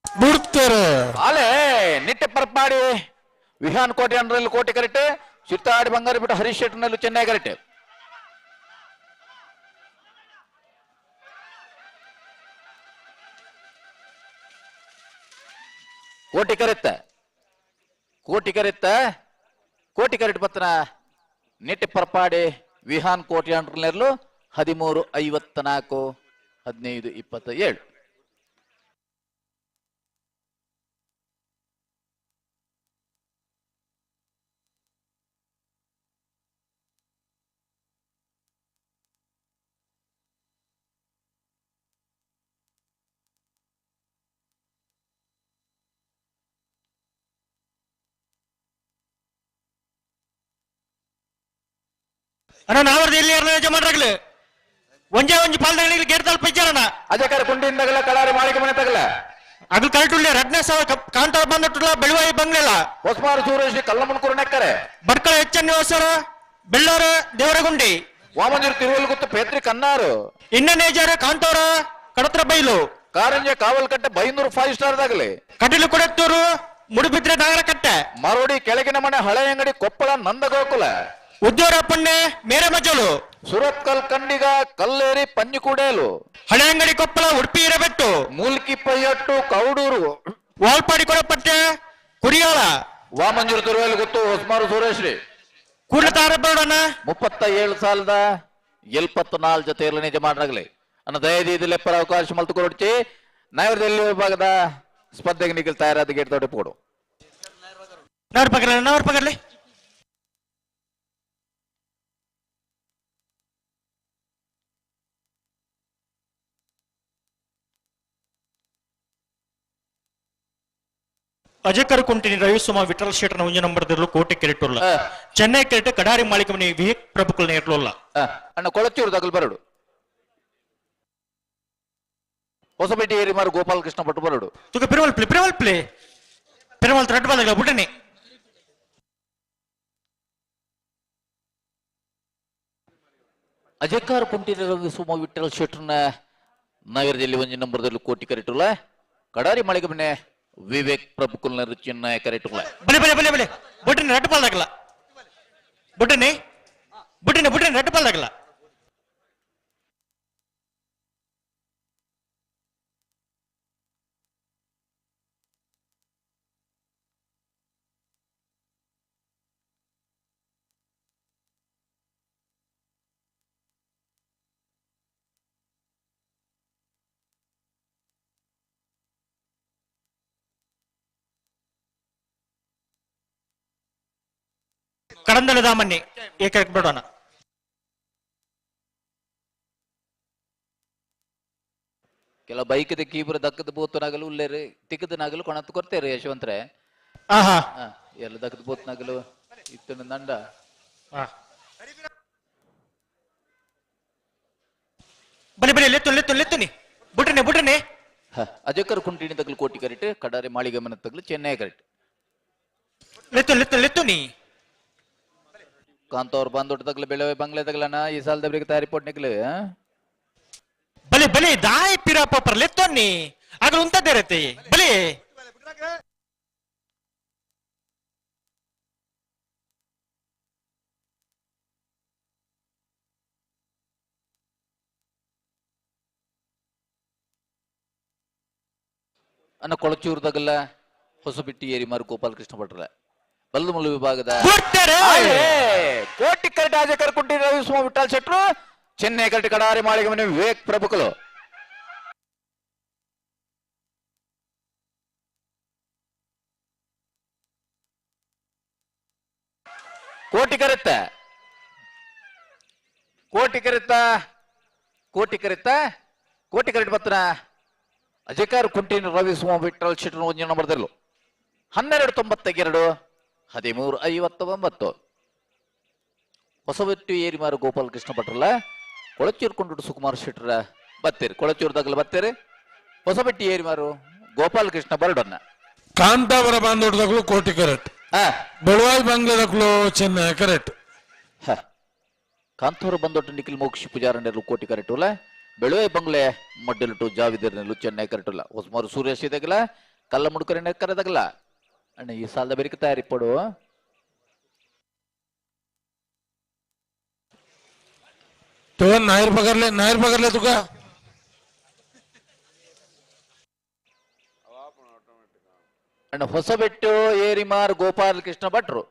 ಬಿಡ್ತಾರೆ ಅಲೆ ನಿಟ್ಟೆ ಪರ್ಪಾಡಿ ವಿಹಾನ್ ಕೋಟೆ ಅಂಡ್ರಲ್ಲಿ ಕೋಟೆ ಕರೆಕ್ಟ್ ಚಿತ್ತಾಡಿ ಬಂಗಾರ ಬಿಟ್ಟು ಹರೀಶ್ ಶೆಟ್ಟರ್ನಲ್ಲೂ ಚೆನ್ನೈ ಕರೆಕ್ಟ್. ಕೋಟಿ ಕರೆತ್ತ ಕೋಟಿ ಕರೆತ್ತ ಕೋಟಿ ಕರೆಕ್ಟ್ ಪತ್ತನ ನಿಟ್ಟೆ ಪರ್ಪಾಡಿ ವಿಹಾನ್ ಕೋಟೆ ಅಂಡ್ರಲ್ನೆರ್ಲು 13:54 15:27. ಅಣ್ಣ ನಾವರ್ದು ಎಲ್ಲಿ ಯಾರನ್ನ ಯಜಮಾನ್ರಾಗ್ಲಿ ಒಂಜೇ ಒಂಜಿ ಪಾಲ್ದಗಳಿಗೆ ಗೇಟ್ ತಲುಪ ಇಚ್ಚಾರಣ್ಣ ಅಜಕಾರ ಕುಂಡಿಯಿಂದಗಲ ಕಳಾರಿ ಮಾಳಿಗೆ ಮನೆ ತಗಲ ಅದು ಕರೆಕ್ಟ್ ಉಳ್ಳೆ ರಡ್ನೇ ಸಾವಿರ ಕಾಂತಾರ ಬಂದಟ್ಟುಲ್ಲ ಬೆಳುವಾಯಿ ಬಂಗ್ಲೆಲ್ಲ ಹೊಸ್ಮಾರು ಸೂರೇಶ್ ಕಲ್ಲಮ್ಮನಕೂರು ನೆಕ್ಕರೆ ಭಟ್ಕಳ ಎಚ್ ಎನ್ ನಿವಾಸರ ಬೆಳ್ಳಾರ ದೇವರಗುಂಡಿ ವಾಮಂಜೂರು ತಿರುವಲ್ಗುತ್ತು ಪೇತ್ರಿ ಕನ್ನಾರು ಇನ್ನನೇಜಾರ ಕಾಂತಾರ ಕಡತ್ರ ಬೈಲು ಕಾರಂಜೆ ಕಾವಲ್ಕಟ್ಟೆ ಬೈಂದೂರು 5 ಸ್ಟಾರ್ ದಾಗಲಿ ಕಟೀಲು ಕೊಡತ್ತೂರು ಮುಡುಬಿದ್ರೆ ನಾಗರಕಟ್ಟೆ ಮರೋಡಿ ಕೆಳಗಿನ ಮನೆ ಹಳೆ ಅಂಗಡಿ ಕೊಪ್ಪಳ ನಂದಗೋಕುಲ ಉದ್ಯೋರಪ್ಪಣ್ಣೆ ಮೇರೆ ಮಜಲು ಸುರತ್ಕಲ್ ಕಂಡಿಗ ಕಲ್ಲೇರಿ ಪಂಜಿಕುಡೇಲು ಹಳೆ ಅಂಗಡಿ ಕೊಪ್ಪಳ ಉಡುಪಿ ಹಿರೇಬೆಟ್ಟು ಮೂಲ್ಕಿ ಪೈಯಟ್ಟು ಕೌಡೂರು ವಾಲ್ಪಾಡಿ ಕೊಡಪಟ್ಟೆ ಕುರಿಯಾಳ ವಾಮಂಜೂರು ತಿರುವಲ್ಲಿ ಗೊತ್ತು ಹೊಸ್ಮಾರು ಸುರೇಶ್ರಿ ಕೂಡಲ ತಾರಬೇಡಣ್ಣ 37,074 ಜೊತೆ ಇರಲಿ ನಿಜ ಮಾಡ್ರಾಗ್ಲಿ ಅನ್ನ ದಯದೀದಿ ಲೆಪ್ಪರ ಅವಕಾಶ ಮಲ್ತು ಕೊರಡ್ಚಿ ನಾಯರದಲ್ಲಿ ವಿಭಾಗದ ಸ್ಪರ್ಧೆಗೆ ನಿಖಲ್ ತಯಾರಾದ ಗೇಟ್ ದೊಡ್ಡ ಪೋಡು. ನವರ್ ಪಗರ್ಲೆ ನವರ್ ಪಗರ್ಲೆ. ಅಜಕರ್ ಕುಂಟಿನಿ ರವಿ ಸುಮ ವಿಠಲ್ ಶೆಟ್ಟರ್ನ ಒಂಜಿ ನಂಬರ್ ದಿರ್ಲು ಕೋಟೆ ಕೆರೆಟುಲ್ಲ. ಚೆನ್ನೈ ಕೆರೆಟ್ ಕಡಾರಿ ಮಾಳಿಕಮನಿ ವಿವೇಕ್ ಪ್ರಭುಕುಲ್ ನೇರ್ಲುಲ್ಲ. ಅಣ್ಣ ಕೊಳಚೂರು ದಗಲ್ ಬರಡು. ಹೊಸಪೇಟೆ ಏರಿಮಾರು ಗೋಪಾಲಕೃಷ್ಣ ಭಟ್ ಬರಡು. ತುಕ ಪೆರುಮಲ್ ಪ್ಲೇ ಪೆರುಮಲ್ ಪ್ಲೇ ಪೆರುಮಲ್ ರೆಡ್ ಬಾಲ್ ಬುಡನೆ. ಅಜಕಾರ ಕುಂಟಿನಿ ರವಿ ಸುಮ ವಿಠಲ್ ಶೆಟ್ಟರ್ನ ನಗರದಲ್ಲಿ ಒಂಜಿ ನಂಬರ್ದಲ್ಲಿ ಕೋಟಿ ಕರೆಟುಲ್ಲ. ಕಡಾರಿ ಮಾಳಿಕಮನೆ ವಿವೇಕ್ ಪ್ರಭುಕುಲ್ನ ಚೆನ್ನೈ ಕರೆಟುಲ್ಲ. ಬಲೆ ಬಲೆ ಬಲೆ ಬಲೆ ಬುಡನೆ ರೆಡ್ ಬಾಲ್ ದಾಗಲ ಬುಡನೆ ಬುಡನೆ ಬುಡನೆ ರೆಡ್ ಬಾಲ್ ದಾಗಲ. ಕಡಂದಲ ದಾಮನ್ನಿ ಏಕಕ್ಕೆ ಬಿಡೋಣ. ಕೆಲ ಬೈಕ್ ಕೀಬುರ ದಕ್ಕದ ಬೋತನಾಗಲು ಉಲ್ಲೇರಿ ತಿಕ್ಕದನಾಗಲು ಕೊಣತ್ತು ಕೊರ್ತೇರಿ ಯಶವಂತ್ರೆ. ಆಹಾ. ಎಲ್ಲ ದಕ್ಕದ ಬೋತನಾಗಲು ಇತ್ತು ನಂಡ. ಬಲೆ ಬಲೆ ಲೆತ್ತು ಲೆತ್ತು ಲೆತ್ತುನಿ ಬುಡ್ರನೆ ಬುಡ್ರನೆ. ಅಜಕರ್ ಕುಂಟಿಣಿ ತಗಲು ಕೋಟಿ ಕರೆಕ್ಟ್ ಕಡಾರಿ ಮಾಳಿಗಮನ ತಗಲು ಚೆನ್ನೈ ಕರೆಕ್ಟ್. ಲೆತ್ತು ಲೆತ್ತು ಲೆತ್ತುನಿ. ಕಾಂತವ್ರು ಬಂದೊಟ್ಟು ತಗಲು ಬೆಳವೆ ಬಂಗ್ಲೆ ತಗಲನ ಈ ಸಾಲದವರಿಗೆ ತಯಾರಿ ಪೋಟ್ ನಿಕ್ಲು. ಬಲೆ ಬಲೆ ದಾಯ್ ಪಿರಾಪ ಪರ್ ಲೆತ್ತೊನ್ನಿ ಆಗಲು ಉಂತದ್ದೇರತ್ತೆ ಬಲೆ. ಅನ್ನ ಕೊಳಚೂರು ತಗಲ ಹೊಸಬಿಟ್ಟಿ ಏರಿ ಮಾರು ಗೋಪಾಲಕೃಷ್ಣ ಭಟ್ರ ಬಲ್ಲಮುಲ್ಲು ವಿಭಾಗದ ಕೋಟಿ ಕರೆಟ್ ಆಜಕರ್ ಕುಂಟಿ ರವಿ ಸುಮ ವಿಠಲ್ ಶೆಟ್ರು ಚೆನ್ನೈ ಕರೆಟ್ ಕಡಾರಿ ಮಾಳಿಗೆ ಮನೆ ವಿವೇಕ್ ಪ್ರಭುಕುಲು. ಕೋಟಿ ಕರೆತ್ತ ಕೋಟಿ ಕರೆತ್ತ ಕೋಟಿ ಕರೆತ್ತ ಕೋಟಿ ಕರೆಟ್ ಬತ್ತನ ಅಜಕಾರ್ ಕುಂಟಿನ ರವಿ ಸುಮ ವಿಠಲ್ ಶೆಟ್ರು ಒಂದು ನಂಬರ್ದಲ್ಲೂ 12.92 13.59. ಹೊಸಬೆಟ್ಟು ಏರಿಮಾರು ಗೋಪಾಲಕೃಷ್ಣ ಭಟ್ರಲ್ಲ ಕೊಳಚೂರು ಕೊಂಡು ಸುಕುಮಾರ್ ಶೆಟ್ಟರ ಬತ್ತೇರಿ ಕೊಳಚೂರು ತಗಲು ಬತ್ತೇರಿ ಹೊಸಬೆಟ್ಟಿ ಏರಿಮಾರು ಗೋಪಾಲಕೃಷ್ಣ ಬರಡನ್ನ. ಕಾಂತಾವರ ಬಾಂಧವ್ರದಗಳು ಕೋಟಿ ಕರೆಕ್ಟ್, ಬೆಳವಾಯಿ ಬಂಗ್ಲೆದಗಳು ಚೆನ್ನೈ ಕರೆಕ್ಟ್. ಕಾಂತಾವರ ಬಂದೊಟ್ಟು ನಿಖಿಲ್ ಮೋಕ್ಷ ಪೂಜಾರಂಡರು ಕೋಟಿ ಕರೆಕ್ಟ್ ಉಲ್ಲ. ಬೆಳವಾಯಿ ಬಂಗ್ಲೆ ಮಡ್ಡಲುಟು ಜಾವಿದರ್ನಲ್ಲೂ ಚೆನ್ನೈ ಕರೆಕ್ಟ್ ಉಲ್ಲ. ಹೊಸಮಾರು ಸೂರ್ಯ ಸೀದಗಲ ಕಲ್ಲ ಮುಡುಕರಣ್ಣ ಕರೆದಗಲ ಅಣ್ಣ ಈ ಸಾಲದ ಬೆರಿಕೆ ತಯಾರಿ ಪಡು. तुझा नायर पकडले नायर पकडले तुका. ಅಣ್ಣ ಹೊಸಬೆಟ್ಟು ಏರಿಮಾರ್ ಗೋಪಾಲಕೃಷ್ಣ ಭಟ್ರು.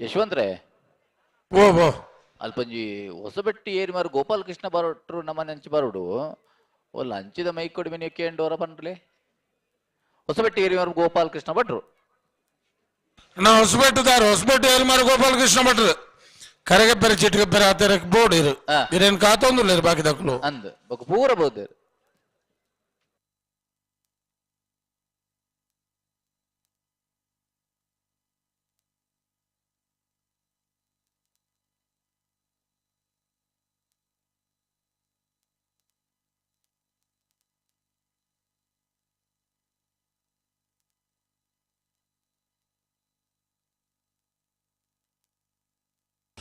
ಯಶವಂತ್ರೆ ಓ ಓ ಅಲ್ಪಂಜಿ ಹೊಸಬೆಟ್ಟಿ ಏರಿಮಾರು ಗೋಪಾಲಕೃಷ್ಣ ಬರೋಟ್ರು ನಮ್ಮ ನೆಂಚು ಬರೋಡು ಒಲ್ಲ ಹಂಚಿದ ಮೈ ಕೊಡಿ ಮೆನಿ ಕೇಂಡೋರ ಪನ್ಲೆ. ಹೊಸಬೆಟ್ಟಿ ಏರಿಮಾರು ಗೋಪಾಲಕೃಷ್ಣ ಭಟ್ರು. ನಾ ಹೊಸಬೆಟ್ಟುದಾರ ಹೊಸಬೆಟ್ಟು ಏರಿಮಾರು ಗೋಪಾಲಕೃಷ್ಣ ಭಟ್ರು ಕರಗೆಬ್ಬೆರೆ ಚಿಟ್ಗೆಬ್ಬೆರೆ ಆತರ ಬೋರ್ಡ್ ಇರು ಇರೇನು ಕಾತೊಂದುಲ್ಲ ಇರು ಬಾಕಿ ದಕ್ಕಲು ಅಂದ್ ಬೊಕ ಪೂರ ಬೋದೇರು.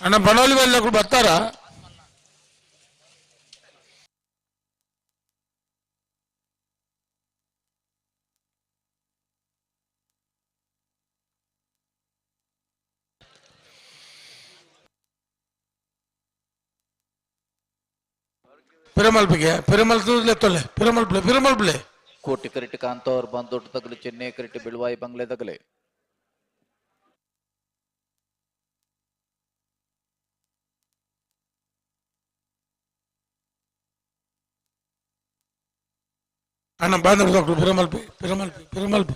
ಅಣ್ಣ ಬಣೋಲಿ ಬಲ್ಲ ಬರ್ತಾರ. ಪಿರಮಲ್ಪಿಗೆ ಪಿರಮಲ್ ತೊಲೆ ಪಿರಮಲ್ಪ್ಲೆ ಪಿರಮಲ್ಪ್ಲೆ. ಕೋಟಿ ಕರಿಟ್ ಕಾಂತವ್ರ ಬಂದೊಟ್ಟು ತಗಲು ಚೆನ್ನೈ ಕರಿಟ್ ಬಿಳುವಾಯಿ ಬಂಗ್ಲೆ ತಗಲೆ. ಅಣ್ಣ ಬಾಂಧವ ಪಿರಮಲ್ಪಿ ಪಿರಮಲ್ಪಿ ಪಿರಮಲ್ಪಿ.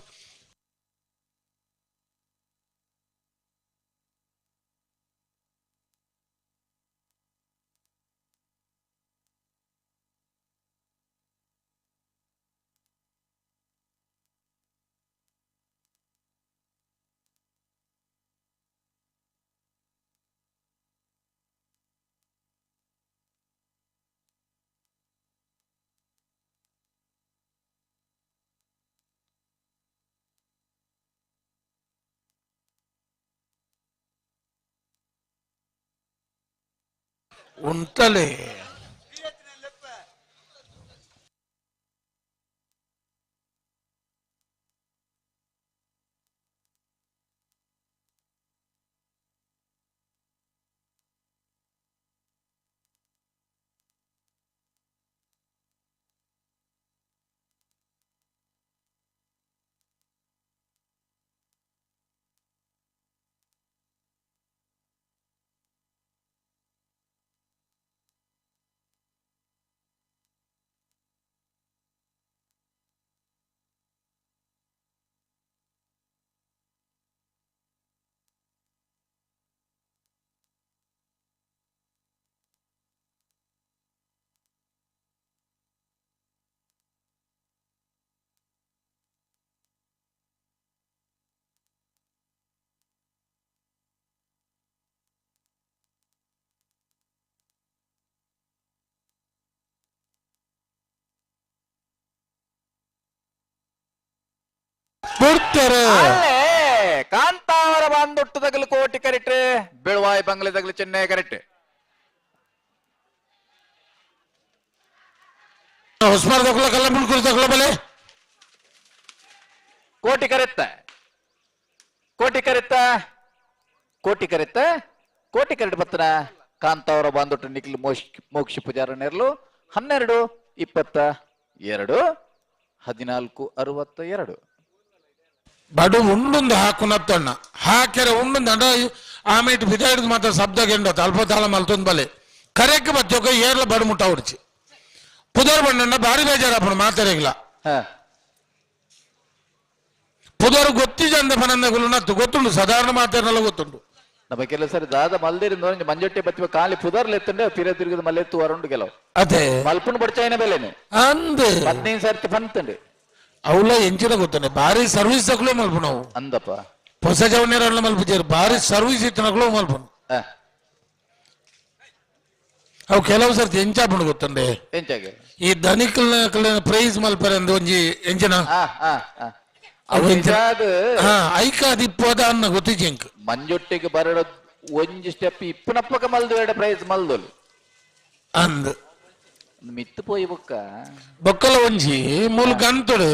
ಉಂಟಲೇ ಬಿಡ್ತಾರೆ. ಕಾಂತಾವರ ಬಂದೊಟ್ಟು ತಗಲು ಕೋಟಿ ಕರೆಕ್ಟ್, ಬೆಳುವಾಯಿ ಬಂಗ್ಲೆ ತಗಲು ಚೆನ್ನೈ ಕರೆಕ್ಟ್. ಹೊಸ್ಮಾರ್ ತಗೊಳ್ಳ ಕಲ್ಲ ಮುಳ್ಕುಲ್ ತಗೊಳ್ಳ ಬಲೆ. ಕೋಟಿ ಕರೆತ್ತ ಕೋಟಿ ಕರೆತ್ತ ಕೋಟಿ ಕರೆತ್ತ ಕೋಟಿ ಕರೆಕ್ಟ್ ಬತ್ತನ ಕಾಂತಾವರ ಬಂದೊಟ್ಟು ನಿಖಿಲ್ ಮೋಕ್ಷ ಪೂಜಾರ ನೆರಳು 12 22 14 62. ಬಡು ಉಂಡೊಂದು ಹಾಕುನತ್ತಣ್ಣ ಹಾಕೆರೆ ಉಂಡೊಂದು ಅಂಡ ಆಮೇಲೆ ಬಿದ ಹಿಡಿದು ಮಾತ್ರ ಶಬ್ದ ಗೆಂಡ ಅಲ್ಪ ತಾಳ ಮಲ್ತೊಂದು ಬಲೆ ಕರೆಕ್ ಬತ್ತೊಕ ಏರ್ಲ ಬಡು ಮುಟ್ಟ ಹೊಡ್ಚಿ ಪುದರ್ ಬಣ್ಣ ಭಾರಿ ಬೇಜಾರಪ್ಪಣ ಮಾತಾಡಿಲ್ಲ. ಪುದರ್ ಗೊತ್ತಿ ಚಂದ ಪನಂದಗುಲು ನತ್ತು ಗೊತ್ತುಂಡು ಸಾಧಾರಣ ಮಾತಾಡಲ್ಲ ಗೊತ್ತುಂಡು. ನಮ್ಮ ಕೆಲವು ಸರಿ ದಾದ ಮಲ್ದಿರಿಂದ ಮಂಜೊಟ್ಟೆ ಬತ್ತಿವ ಖಾಲಿ ಪುದರ್ಲೆ ಎತ್ತಂಡೆ ಪಿರ ತಿರುಗದ ಮಲ್ಲೆತ್ತು ವರುಂಡು ಕೆಲವು ಅದೇ ಮಲ್ಪುಂಡು ಬಡ್ಚಾಯಿನ ಬೆಲೆನೆ ಅಂದೆ 15 ಸರ್ತಿ ಬಂತಂಡೆ ಅವಳ ಎಂಚಿನ ಗೊತ್ತಾನೆ ಭಾರಿ ಸರ್ವಿಸ್ ತಗೊಳ್ಳೋ ಮಲ್ಪು ನಾವು ಅಂದಪ್ಪ ಹೊಸ ಜವನೇರಲ್ಲ ಮಲ್ಪುಜೇರು ಭಾರಿ ಸರ್ವಿಸ್ ಇತ್ತನಗಳು ಮಲ್ಪನು. ಅವು ಕೆಲವು ಸರ್ತಿ ಎಂಚಾಪುಂಡು ಗೊತ್ತಂಡೆ ಎಂಚಾಗೆ ಈ ಧನಿಕಲ್ನ ಪ್ರೈಸ್ ಮಲ್ಪರೆ ಅಂದ್ ಒಂಜಿ ಎಂಚಿನ ಐಕಾದಿಪ್ಪೋದ ಅನ್ನ ಗೊತ್ತಿಜೆಂಕ್ ಮಂಜೊಟ್ಟಿಗೆ ಬರಡ ಒಂಜಿ ಸ್ಟೆಪ್ ಇಪ್ಪನಪ್ಪಕ ಮಲ್ದು ಬೇಡ ಪ್ರೈಸ್ ಮಲ್ದೋಲು ಅಂದ್ ಮಿತ್ತು ಪೋಯಿ ಬೊಕ್ಕ ಬೊಕ್ಕಲ ಒಂಜಿ ಮೂಲ ಗಂತಡು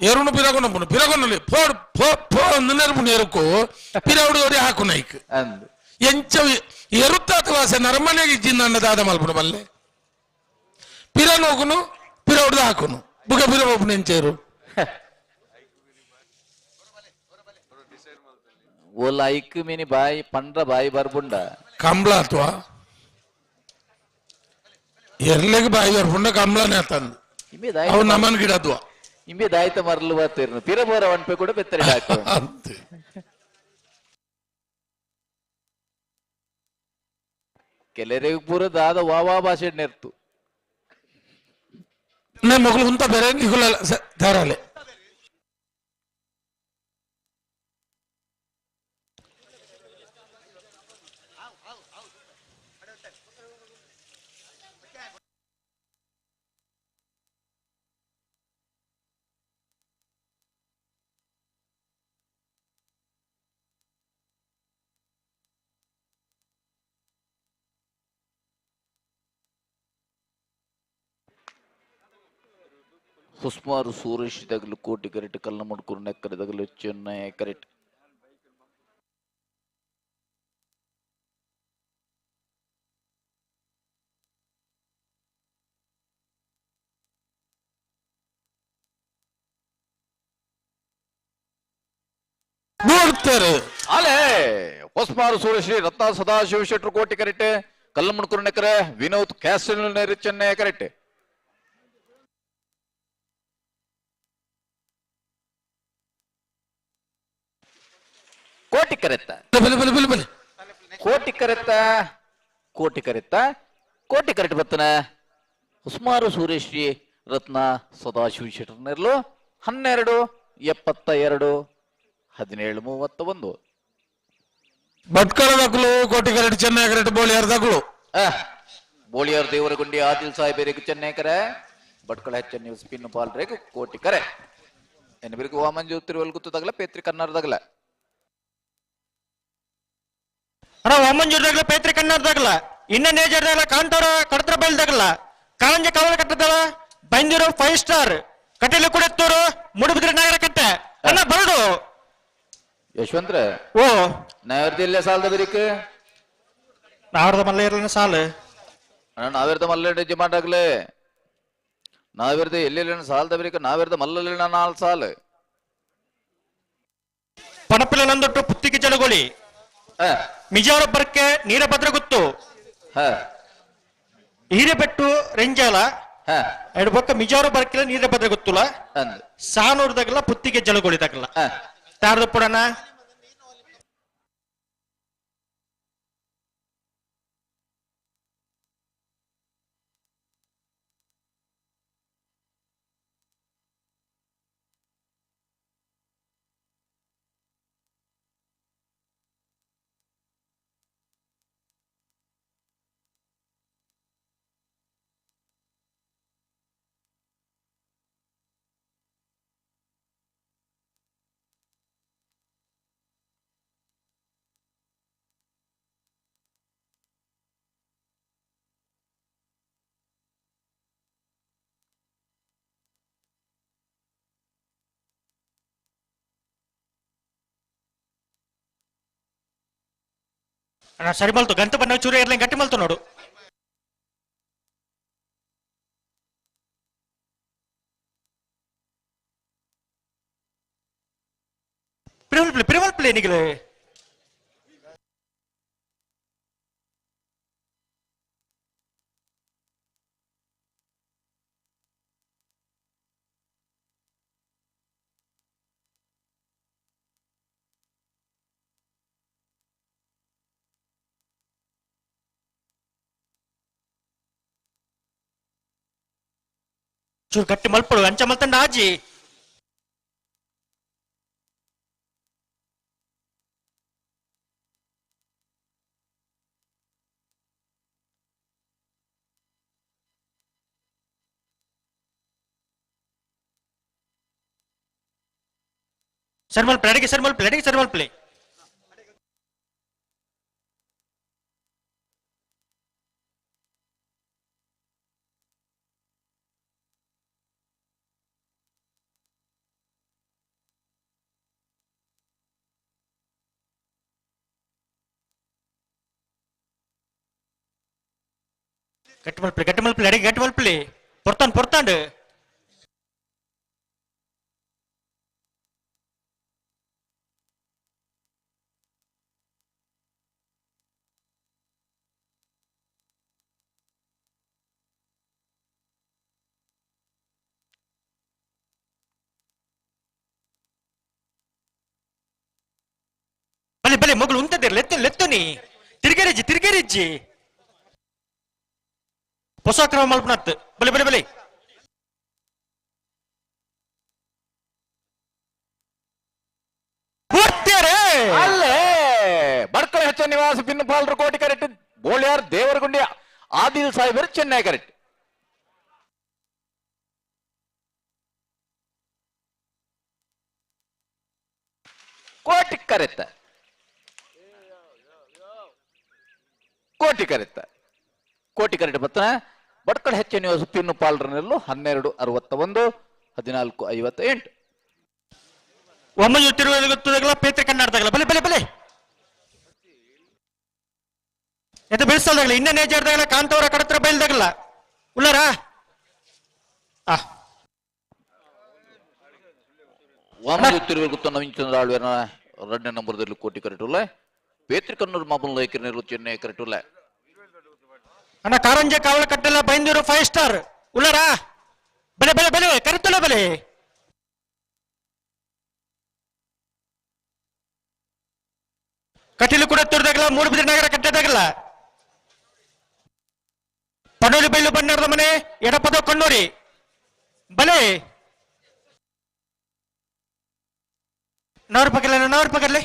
ಎರುಣು ಪಿರಗೊಂಡು ಪಿರಗೊಂಡು ಫೋಡ್ ಫೋ ಫೋ ಅಂದ್ ನೆರಪುಂಡು ಎರುಕು ಪಿರೌಡು ಒರಿ ಹಾಕು ನೈಕ್ ಅಂದ್ ಎಂಚ ಎರುತ್ತಾತ ವಾಸ ನರಮನೆಗೆ ಜಿನ್ನ ದಾದ ಮಲ್ಪುಡು ಬಲ್ಲೆ ಪಿರ ನೋಗುನು ಪಿರೌಡ್ದು ಹಾಕುನು ಬುಗ ಪಿರ ಒಬ್ಬನು ಎಂಚೇರು ಓಲ ಐಕ್ ಮಿನಿ ಬಾಯಿ ಪಂಡ್ರ ಬಾಯಿ ಬರ್ಬುಂಡ ಕಂಬ್ಳ ಅಥವಾ ಎರ್ಲೆಗ್ ಬಾಯಿ ಬರ್ಪುಂಡ ಕಂಬ್ಳನೇ ತಂದು ಅವು ನಮನ್ ಗಿಡ ಅಥವಾ ಇಂಬೆ ದಾಯ್ತ ಮರಲು ಬರ್ತಿರ್ನು ಪಿರ ಬೋರ ಒನ್ಪೆ ಕೂಡ ಬೆತ್ತರಿ ಹಾಕು ಕೆಲರಿಗೆ ಪೂರ ದಾದ ವಾವಾ ಭಾಷೆ ನೆರ್ತು ಮಗಳು ಉಂತ ಬೇರೆ ನಿಗುಲ ಧಾರಾಲೆ ಹೊಸ್ಮಾರು ಸೂರೇಶ್ ತಗಲು ಕೋಟಿ ಕರೆಟ್ ಕಲ್ಲಮುಡ್ಕೂರು ನೆಕ್ಕರೆ ತಗಲು ಚೆನ್ನೈ ಕರೆಟ್. ಅಲೆ ಹೊಸ್ಮಾರು ಸೂರ್ಯಶ್ರೀ ರತ್ನ ಸದಾಶಿವ ಶೆಟ್ರು ಕೋಟಿ ಕರೆಟ್ ಕಲ್ಲಮುಡ್ಕೂರು ನೆಕ್ಕರೆ ವಿನೋದ್ ಕ್ಯಾಸ್ಟಲ್ ಚೆನ್ನೈ ಕರೆಟ್. ಕೋಟಿ ಕರೆತ್ತ ಕೋಟಿ ಕರೆತ್ತ ಕೋಟಿ ಕರೆತ್ತ ಕೋಟಿ ಕರೆಟ್ ಬತ್ತನ ಹುಸ್ಮಾರು ಸೂರ್ಯಶ್ರೀ ರತ್ನ ಸದಾಶಿವ ಶೆಟ್ಟರ್ನೆರ್ಲು 12 72 17 31. ಭಟ್ಕಳ ದಕ್ಕಲು ಕೋಟಿ ಕರೆಟ್ ಚೆನ್ನೈ ಕರೆಟ್ ಬೋಳಿಯಾರ್ ದಕ್ಕಲು. ಬೋಳಿಯಾರ್ ದೇವರಗುಂಡಿ ಆದಿಲ್ ಸಾಹೇಬರಿಗೆ ಚೆನ್ನೈ ಕರೆ ಭಟ್ಕಳ ಹೆಚ್ಚ ಸ್ಪಿನ್ ಬಾಲ್ ರೇಗು ಕೋಟಿ ಕರೆ ಎನ್ಬಿರಿಗೂ ವಾಮಂಜು ತಿರುವಲ್ ಗುತ್ತು ತಗಲ ಪೇತ್ರಿ ಕನ್ನಡ ತಗಲ. ಅಣ್ಣ ವಾಮಂಜೂರ್ದಾಗಲ ಪೇತ್ರಿ ಕನ್ನಡದಾಗಲ ಇನ್ನ ನೇಜರ್ದಾಗಲ ಕಾಂತಾರ ಕಡತ್ರ ಬೈಲ್ದಾಗಲ ಕಾರಂಜಿ ಕಾವಲ ಕಟ್ಟದಳ ಬೈಂದೂರು 5 ಸ್ಟಾರ್ ಕಟೀಲು ಕುಡತ್ತೂರು ಮೂಡುಬಿದ್ರೆ ನಾಗರ ಕಟ್ಟೆ ಅಣ್ಣ ಬರಡು. ಯಶವಂತ್ರ ಓ ನಾವ್ದ ಸಾಲದ ಬಿರಿಕ್ ನಾವ್ರದ ಮಲ್ಲ ಇರಲಿಲ್ಲ ಸಾಲು ಅಣ್ಣ ನಾವಿರ್ದ ಮಲ್ಲ ಡಿಮಾಂಡ್ ನಾವಿರ್ದ ಎಲ್ಲಿ ಸಾಲದ ಬಿರಿಕ್ ನಾವಿರ್ದ ಮಲ್ಲ ನಾಲ್ ಸಾಲು. ಪಣಪಿಲ ನಂದೊಟ್ಟು ಪುತ್ತಿಗೆ ಜಲಗೋಳಿ ಮಿಜಾರ ಬರ್ಕೆ ನೀರಭದ್ರ ಗುತ್ತು ಹಿರೇಬೆಟ್ಟು ರೆಂಜಾಲ ಎರಡು ಬೊಕ್ಕ ಮಿಜಾರು ಬರ್ಕಿಲ್ಲ ನೀರಭದ್ರ ಗೊತ್ತುಲ ಸಾನೂರ್ದಾಗಲ್ಲ ಪುತ್ತಿಗೆ ಜಲಗೋಳಿದಾಗಲ್ಲ ತಾರದ ಪುಡನ. ಅಣ್ಣ ಸರಿ ಮಲ್ತು ಗಂಟು ಬಣ್ಣ ಚೂರು ಇರ್ಲಿ ಗಟ್ಟಿ ಮಲ್ತು ನೋಡು. ಪ್ರಿವಲ್ ಪ್ಲೇ ಪ್ರಿವಲ್ ಪ್ಲೇ ನಿಗಲೆ ಚೂರು ಗಟ್ಟಿ ಮಲ್ಪಡು ಅಂಚ ಮಲ್ತಂಡ ಆಜಿ. ಸರ್ ಮಲ್ಪಲೆ ಅಡಿಗೆ ಸರ್ ಮಲ್ಪಲೆ ಅಡಿಗೆ ಸರ್ ಮಲ್ಪಲೆ. ಗಟ್ಟಿ ಮಲ್ಪಲೆ ಗಟ್ಟಿ ಮಲ್ಪಲೆ ಅಡಿಗೆ ಗಟ್ಟಿ ಮಲ್ಪಲೆ ಪೊರ್ತಾಂಡ್ ಪೊರ್ತಾಂಡ್. ಬಲೆ ಬಲೆ ಮಗಳು ಉಂತದಿರ್ಲಿ ಲೆತ್ತು ಲೆತ್ತುನಿ ತಿರ್ಗೇರಿಜ್ಜಿ ತಿರ್ಗೇರಿಜ್ಜಿ ಹೊಸ ಕ್ರಮ ಮಲ್ಪನತ್ ಬಲೆ ಬಲೆ ಬಲೆ. ಅಲ್ಲೇ ಬಡ್ಕಳ ಹೆಚ್ಚ ನಿವಾಸ ಪಿನ್ನಪಾಲರು ಕೋಟಿ ಕರೆಕ್ಟ್ ಬೋಳ್ಯಾರ್ ದೇವರಗುಂಡಿ ಆದಿಲ್ ಸಾಹೇಬರು ಚೆನ್ನೈ ಕರೆಕ್ಟ್. ಕೋಟಿ ಕರೆತ್ತ ಕೋಟಿ ಕರೆತ್ತ ಕೋಟಿ ಕರೆಕ್ಟ್ ಬತ್ತನ ಬಡ್ಕಳ ಹೆಚ್ಚ ನಿವಾಸ ಪಿನ್ನು ಪಾಲ್ರನೆಲ್ಲೂ 12 61 14:58. ಒಮ್ಮೆ ತಿರುಗಲ ಪೇತ್ರೆ ಕಣ್ಣಾಡ್ದಾಗಲ ಬಲೆ ಬಲೆ ಬಲೆ ಎತ್ತ ಬೆಳೆಸಲ್ದಾಗಲ ಇನ್ನೇ ನೇಜಾರ್ದಾಗಲ ಕಾಂತವರ ಕಡತ್ರ ಬಯಲ್ದಾಗಲ್ಲ ಉಳ್ಳಾರ. ವಾಮಂಜೂರು ತಿರುಗುತ್ತ ನವೀನ್ ಚಂದ್ರ ಆಳ್ವೇನ 2ನೇ ನಂಬರ್ದಲ್ಲಿ ಕೋಟಿ ಕರೆಟುಲ್ಲ. ಪೇತ್ರಿ ಕಣ್ಣೂರು ಮಾಮೂಲು ನಾಯಕರ ಚೆನ್ನೈ ಕರೆಟುಲ್ಲ. ಅಣ್ಣ ಕಾರಂಜೆ ಕಾವಲ ಕಟ್ಟೆಲ್ಲ ಬೈಂದೂರು 5 ಸ್ಟಾರ್ ಉಳ್ಳಾರ ಬಲೆ ಬಲೆ ಬಲೆ ಕರೆತಲ್ಲ ಬಲೆ. ಕಟೀಲು ಕೂಡ ತುರ್ದಾಗಲ್ಲ ಮೂಡುಬಿದಿರೆ ನಗರ ಕಟ್ಟದಾಗಲ್ಲ. ಪಡೋಲಿ ಬೈಲು ಬಣ್ಣಾರದ ಮನೆ ಎಡಪದ ಕಣ್ಣೂರಿ ಬಲೆ. ನೂರು ಪಗಲೆ ನೂರು ಪಗಲೆ.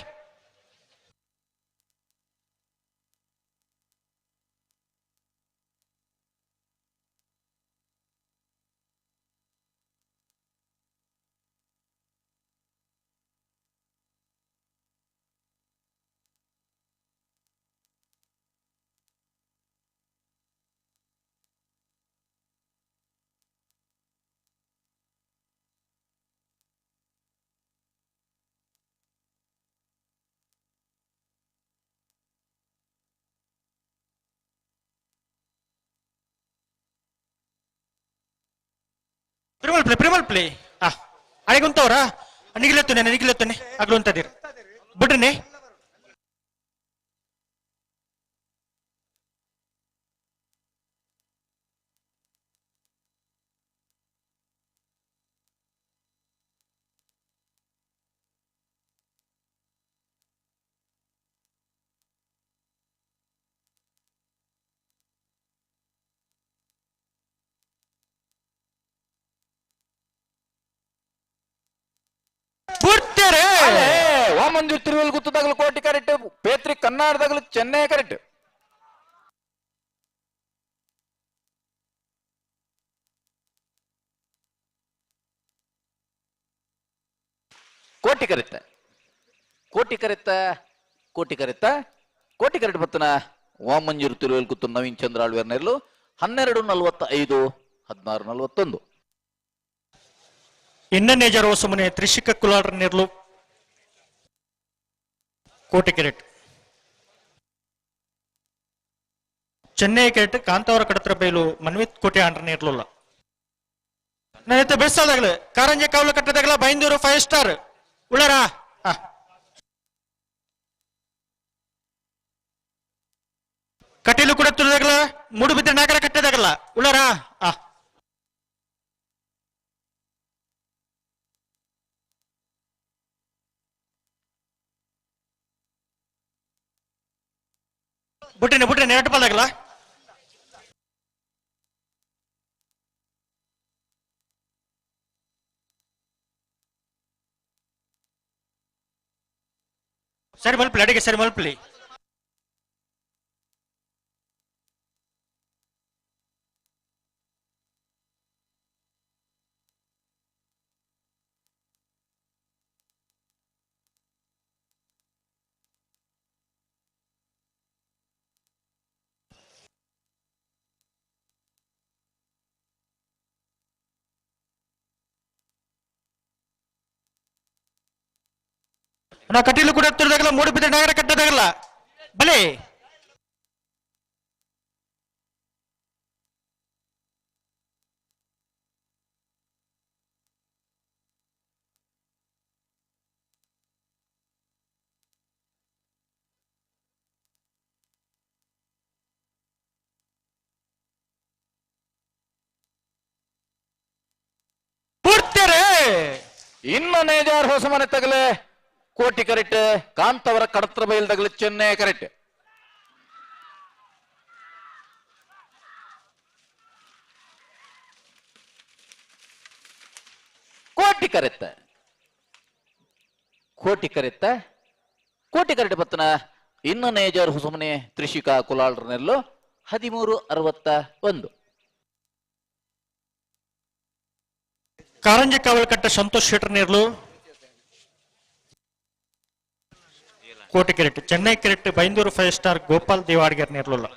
ಪ್ರಿಮಲ್ ಪ್ಲೇ ಪ್ರಿಮಲ್ ಪ್ಲೇ. ಆ ಅರೆಗುಂತವ್ರ ನಿಗಿಲತ್ತುನೆ ನಿಗಿಲತ್ತುನೆ ಅಗ್ಲು ಅಂತದಿರ್ ಬಿಡ್ರಿ. ವಾಮಂಜೂರು ತಿರುವಲ್ ಗುತ್ತದಾಗಲು ಕೋಟಿ correct, Petri ಕನ್ನಾಡದಾಗಲು Chennai correct. Koti correct Koti correct Koti correct Koti correct ಬತ್ತನ Vamanjoor ತಿರುವಲ್ ಗುತ್ತು ನವೀನ್ ಚಂದ್ರ ಆಳ್ವೇರ್ನೆರ್ಲು 12:45 16:41. ಇನ್ನನೇಜರ್ ಹೊಸಮನೆ ತ್ರಿಶಿಕ ಕುಲಾರ್ ನಿರ್ಲು ಕೋಟಿ ಕೆರೆಟ್. ಚೆನ್ನೈ ಕೆರೆಟ್ ಕಾಂತಾವರ ಕಡತ್ರ ಬೈಲು ಮನ್ವಿತ್ ಕೋಟೆ ಆಂಡ್ರ ನಿರ್ಲುಲ್ಲ. ನನ್ನ ಬೆಳೆಸಲ್ದಾಗಲೇ ಕಾರಂಜೆ ಕಾವಲು ಕಟ್ಟದಾಗಲ ಬೈಂದೂರು 5 ಸ್ಟಾರ್ ಉಳ್ಳಾರ. ಕಟೀಲು ಕೂಡ ತುಳಿದಾಗಲ ಮೂಡುಬಿದ್ರೆ ನಾಗರ ಕಟ್ಟದಾಗಲ್ಲ ಉಳ್ಳಾರ. ಬುಟ್ಟಿನ ಬುಟ್ಟಿನ ಎರಡು ಪಾಲಾಗಲ್ಲ. ಸರಿ ಮಲ್ಪಲಿ ಅಡಿಗೆ ಸರಿ ಮಲ್ಪಲಿ. ನಾ ಕಟೀಲು ಕೂಡ ತುಳಿದಾಗಲ್ಲ ಮೂಡುಬಿದ್ರೆ ನಗರ ಕಟ್ಟದಾಗಲ್ಲ ಬಲೆ. ಇನ್ನು ನೇಜಾರ್ ಹೊಸಮನೆ ತಗಲೆ ಕೋಟಿ ಕರೆಕ್ಟ್, ಕಾಂತವರ ಕಡತ್ರ ಬೈಲ್ ತಗಲೆ ಚೆನ್ನೈ ಕರೆಕ್ಟ್. ಕೋಟಿ ಕರೆತ್ತ ಕೋಟಿ ಕರೆತ್ತ ಕೋಟಿ ಕರೆಕ್ಟ್ ಬತ್ತನ ಇನ್ನು ನೇಜಾರ್ ಹೊಸಮನೆ ತ್ರಿಶಿಕಾ ಕುಲಾಳ್ರನೆಲ್ಲೋ 13:61. ಕಾರಂಜಿ ಕಾವಲಕಟ್ಟ ಸಂತೋಷ್ ಶೆಟ್ಟರ್ ನೇರ್ಲು ಕೋಟಿ ಕೆರೆಟ್. ಚೆನ್ನೈ ಕೆರೆಟ್ ಬೈಂದೂರು 5 ಸ್ಟಾರ್ ಗೋಪಾಲ್ ದೇವಾಡಿಗರ್ ನೇರ್ಲುಲ್ಲ.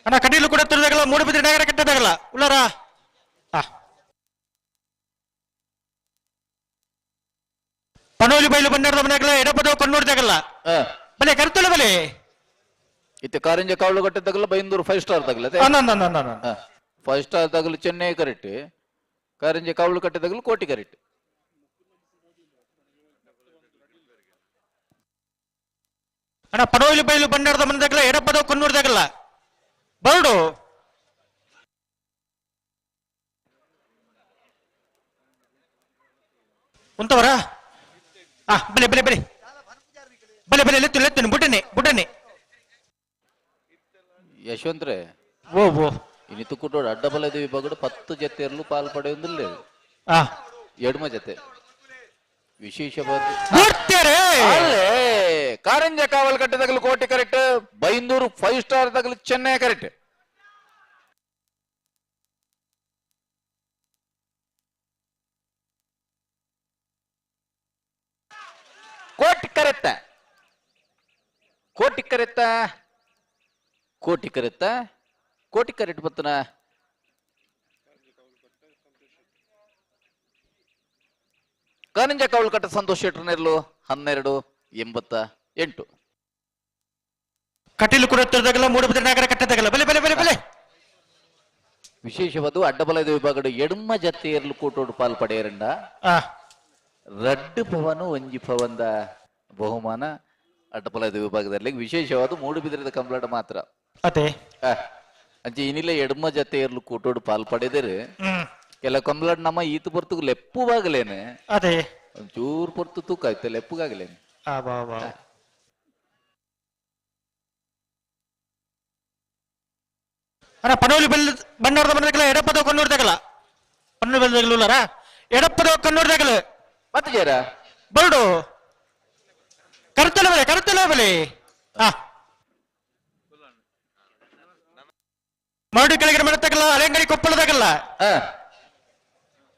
ಅಣ್ಣ ಕಟೀಲು ಕೂಡ ತಿರುದಾಗಲ್ಲ ಮೂಡುಬಿದ್ರೆ ನಗರ ಕಟ್ಟದಾಗಲ್ಲ ಉಳ್ಳಾರ. ಪನೋಲಿ ಬೈಲು ಬಂಡಾರದ ಮನೆಯಾಗಲ್ಲ ಎಡಪದ ಕಣ್ಣೂರ್ದಾಗಲ್ಲ ಬಲೆ ಕರ್ತಲ್ಲ ಬಲೆ. ಇತ್ತೆ ಕಾರಂಜ ಕಾವಲು ಕಟ್ಟದಾಗಲ್ಲ ಬೈಂದೂರು ಫೈವ್ ಸ್ಟಾರ್ ತಗಲ. ಫೈವ್ ಸ್ಟಾರ್ ತಗಲು ಚೆನ್ನೈ ಕರೆಕ್ಟ್, ಕಾರಂಜ ಕಾವಲು ಕಟ್ಟದಾಗಲು ಕೋಟಿ ಕರೆಕ್ಟ್. ಅಣ್ಣ ಪಡೋಲಿ ಬೈಲು ಬಂಡಾರದ ಮನೆದಾಗಲ್ಲ ಎಡಪದ ಕಣ್ಣೂರ್ದಾಗಲ್ಲ ಬರಡು. ಉಂತವರ ಬಲೆ ಬಲೆ ಬಲೆ ಬಲೆ ಬಲೆ ಲೆತ್ತು ಲೆತ್ತನು ಬುಡನೆ ಬುಡನೆ. ಯಶವಂತ್ರೆ ಓ ಓ ಇನಿತು ಕುಟೋಡು ಅಡ್ಡಬಲದ ವಿಭಾಗಡು 10 ಜತೆಯಲ್ಲೂ ಪಾಲು ಪಡೆಯುವುದಿಲ್ಲ. ಎಡಮ ಜತೆ ವಿಶೇಷವಾದ ಕಾರಂಜ ಕಾವಲ್ ಕಟ್ಟದಾಗಲು Koti correct, Byndoor five star ತಗಲು ಚೆನ್ನೈ ಕರೆಕ್ಟ್. ಕೋಟಿ ಕರೆತ್ತ ಕೋಟಿ ಕರೆತ್ತ ಕೋಟಿ ಕರೆತ್ತ ಕೋಟಿ ಕರೆಕ್ಟ್ ಬತ್ತನ. ಕಾರಂಜ ಕಾವಲು ಕಟ್ಟ ಸಂತೋಷ್ ಶೆಟ್ಟರ್ನೆರ್ಲು 12.88. ಕಟೀಲು ಕೂಡ ತಿರುದಾಗಲ್ಲ ಮೂಡುಬಿದ್ರೆ ನಗರ ಕಟ್ಟದಾಗಲ್ಲ ಬಲೆ ಬಲೆ ಬಲೆ ಬಲೆ. ವಿಶೇಷವಾದ ಅಡ್ಡಬಲದ ವಿಭಾಗಡು ಎಡಮ ಜತೆಯರ್ಲು ಕೂಟೋಡು ಪಾಲ್ ಪಡೆಯರಂಡ ರಡ್ಡು ಪವನು ಒಂಜಿ ಪವಂದ ಬಹುಮಾನ ಅಡ್ಡಬಲದ ವಿಭಾಗದಲ್ಲಿ ವಿಶೇಷವಾದ ಮೂಡುಬಿದಿರದ ಕಂಬಳದ ಮಾತ್ರ. ಅದೇ ಅಂಚೆ ಇನಿಲ್ಲ ಎಡಮ ಜತೆಯರ್ಲು ಕೂಟೋಡು ಪಾಲ್ ಪಡೆದರೆ ಕೆಲ ಕಂಬಳಡ್ ನಮ್ಮ ಈತ ಪೊರ್ತುಗು ಲೆಪ್ಪುವಾಗಲೇನೆ, ಅದೇ ಒಂಚೂರು ಪೊರ್ತು ತೂಕ ಆಯ್ತು ಲೆಪ್ಪುಗಾಗಲೇನೆ. ಅಣ್ಣ ಪನೋಲಿ ಬೆಲ್ಲ ಬಂಡಾರದ ಮನೆದಾಗಲ್ಲ ಎಡಪದ ಕಣ್ಣೂರ್ದಾಗಲ್ಲ ಪನ್ನೂರು ಬೆಲ್ಲದಾಗಲ್ಲ ಎಡಪದ ಕಣ್ಣೂರ್ದಾಗಲ್ಲ ಮತ್ತೆ ಜೇರ ಬರಡು ಕರ್ತಲ ಬಲೆ ಕರ್ತಲ ಬಲೆ. ಮರಡು ಕೆಳಗಡೆ ಮಾಡತ್ತಾಗಲ್ಲ ಹಳೆಂಗಡಿ ಕೊಪ್ಪಳದಾಗಲ್ಲ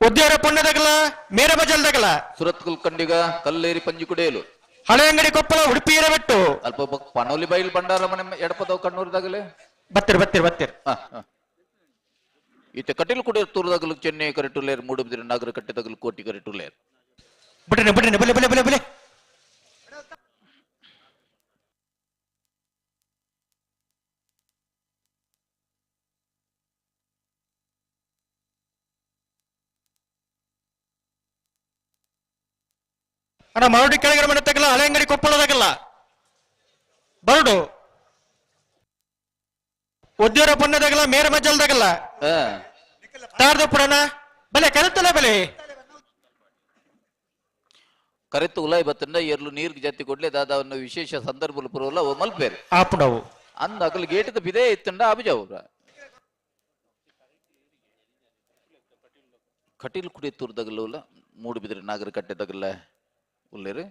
ಉದ್ಯಾರ ಪೊಣ್ಣದಾಗಲ್ಲ ಮೇರ ಬಜಲ್ದಾಗಲ್ಲ ಸುರತ್ಕಲ್ ಕಂಡಿಗ ಕಲ್ಲೇರಿ ಪಂಜಿ ಕುಡಿಯಲು ಹಳೆಯಂಗಡಿ ಕೊಪ್ಪಳ ಉಡುಪಿ ಹಿರೇಬೆಟ್ಟು ಅಲ್ಪ ಪನೋಲಿ ಬೈಲ್ ಬಂಡಾರ ಮನೆ ಎಡಪದವ್ ಕಣ್ಣೂರ್ದಾಗಲೇ ಬತ್ತಿರ್ ಬತ್ತಿರ್ ಬತ್ತಿರ್. ಈತ ಕಟೀಲು ಕುಡಿಯ ತೂರದಾಗಲು ಚೆನ್ನೈ ಕರೆಟುಲೇರ್ ಮೂಡುಬಿದಿರೆ ನಾಗರ ಕಟ್ಟೆದಾಗಲು ಕೋಟಿ ಕರೆಟುಲೇರ್. ಬುಡನೆ ಬುಡನೆ ಬಲೆ ಬಲೆ ಬಲೆ ಬಲೆ. ಅಣ್ಣ ಮರಡಿ ಕೆಳಗಡೆ ಮನೆ ತಗಲ್ಲ ಹಳೆಯಂಗಡಿ ಕೊಪ್ಪಳದಾಗಲ್ಲ ಬರಡು ಉದ್ಯೋರ ಪೊಣ್ಣದಾಗಲ್ಲ ಮೇರ ಮಜ್ಜಲ್ದಾಗಲ್ಲ ತಾರ್ದ ಪುಡಣ ಬಲೆ ಕರೆತಲ್ಲ ಬಲೆ ಕರೆತು ಉಲಾಯ್ ಬತ್ತಂಡ ಎರ್ಲು ನೀರ್ಗೆ ಜತ್ತಿ ಕೊಡ್ಲೆ ದಾದಾವನ್ನ ವಿಶೇಷ ಸಂದರ್ಭ ಪುರವಲ್ಲ ಮಲ್ಪೇರು ಆಪುಡವು ಅಂದ ಅಕಲ್ ಗೇಟದ ಬಿದೇ ಇತ್ತಂಡ ಅಬಿಜಾವ್ರ ಕಟೀಲ್ ಕುಡಿ ತೂರ್ದಾಗಲ್ಲ ಮೂಡು ಬಿದ್ರೆ ನಾಗರ ಕಟ್ಟೆದಾಗಲ್ಲ ಉಲ್ಲೇರು.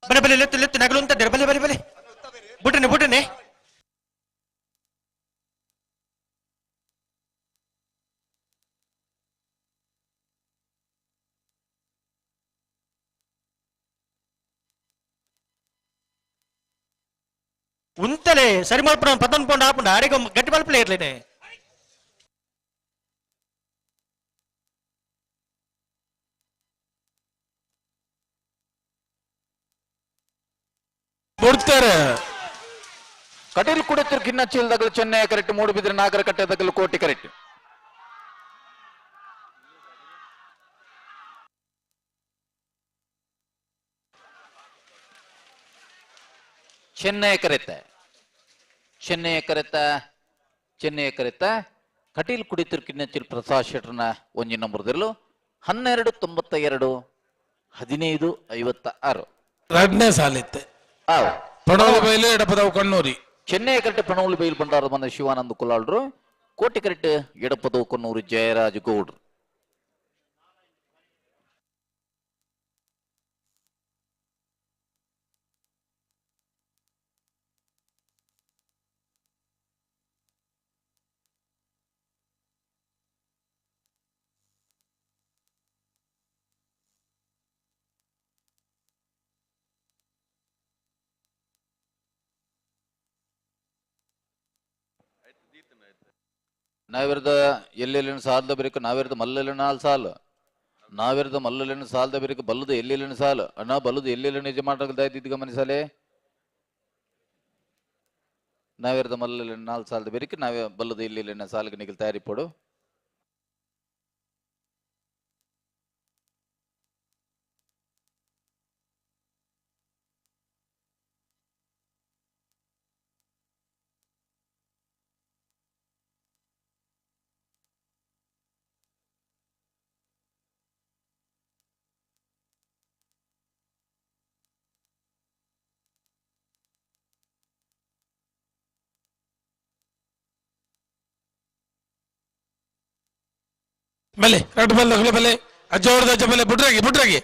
ಬಲೆ ಬಲೆ ಲೆತ್ತು ಲೆತ್ತು ನಗಲು ಅಂತ ಬಲೆ ಬಲೆ ಬಲೆ ಬುಡನೆ ಬುಡನೆ. ಉಂತಲೆ ಸರಿ ಮಲ್ಪನ ಪತನ್ ಪೋಂಡ ಆಪುಂಡ ಅರೆಗ ಗಟ್ಟಿ ಮಲ್ಪಲೆ ಇರ್ಲೇನೆ. ಕೊಡ್ತಾರೆ ಕಟೀಲ್ ಕುಡಿತಿರ್ ಕಿನ್ನ ಚೀಲದಾಗಲು ಚೆನ್ನೈ ಕರೆಕ್ಟ್, ಮೂಡುಬಿದ್ರೆ ನಾಗರ ಕಟ್ಟೆದಾಗಲು ಕೋಟಿ ಕರೆಕ್ಟ್. ಚೆನ್ನೈ ಕರೆತ ಚೆನ್ನೈ ಕರೆತ ಚೆನ್ನೈ ಕರೆತ ಕಟೀಲ್ ಕುಡಿತಿರ್ ಕಿನ್ನಚಿಲ್ ಪ್ರಸಾದ್ ಶೆಟ್ಟರ್ನ ಒಂಜಿ ನಂಬರ್ದಿರಲು 12.92 15.56. ಎರಡನೇ ಸಾಲಿತ್ತೆ ಪಣೋಲಿ ಬೈಲು ಎಡಪದವು ಕಣ್ಣೂರಿ. ಚೆನ್ನೈ ಕರೆಕ್ಟ್ ಪಣೋಲಿ ಬೈಲು ಬಂಡಾರದ ಮನೆ ಶಿವಾನಂದ ಕುಲಾಳ್ರು, ಕೋಟಿ ಕರೆಕ್ಟ್ ಎಡಪದವು ಕಣ್ಣೂರು ಜಯರಾಜ್ ಗೌಡ್ರು. ನಾವಿರದ ಎಲ್ಲೆಲ್ಲಿನ ಸಾಲದ ಬೆರಕು ನಾವಿರದ ಮಲ್ಲಲಿನ ನಾಲ್ ಸಾಲು ನಾವಿರದ ಮಲ್ಲಲಿನ ಸಾಲದ ಬೆರಕು ಬಲ್ಲದ ಎಲ್ಲೆಲ್ಲಿನ ಸಾಲು ಅಣ್ಣ ಬಲ್ಲದ ಎಲ್ಲೆಲ್ಲಿನ ಯಜಮಾನರ ಗಮನಿಸಲೆ ನಾವಿರದ ಮಲ್ಲಲಿನ ನಾಲ್ ಸಾಲದ ಬೆರಕು ನಾವೇ ಬಲ್ಲದ ಎಲ್ಲೆಲ್ಲಿನ ಸಾಲಿಗೆ ನಿಗಲ್ ತಯಾರಿ ಪಡು. ಬಲೆ ರಡ್ಡು ಬಲ್ಲ ಬಲೆ ಅಜ್ಜ ಹೊಡೆದ ಅಜ್ಜ ಬಲೆ ಬುಡ್ರಾಗಿ ಬುಡ್ರಾಗಿ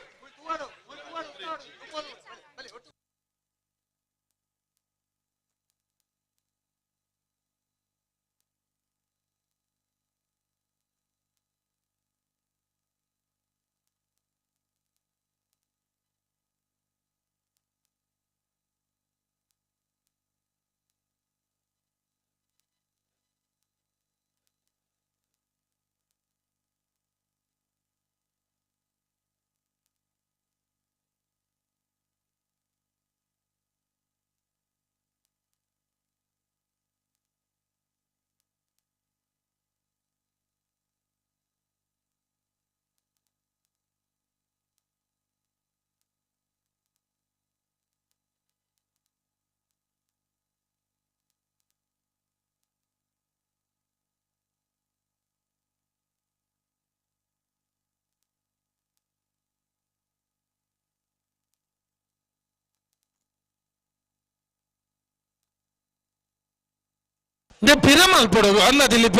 ಪಿರಮಲ್ ಪಡು ಅಲ್ಲ ದಿಲೀಪ್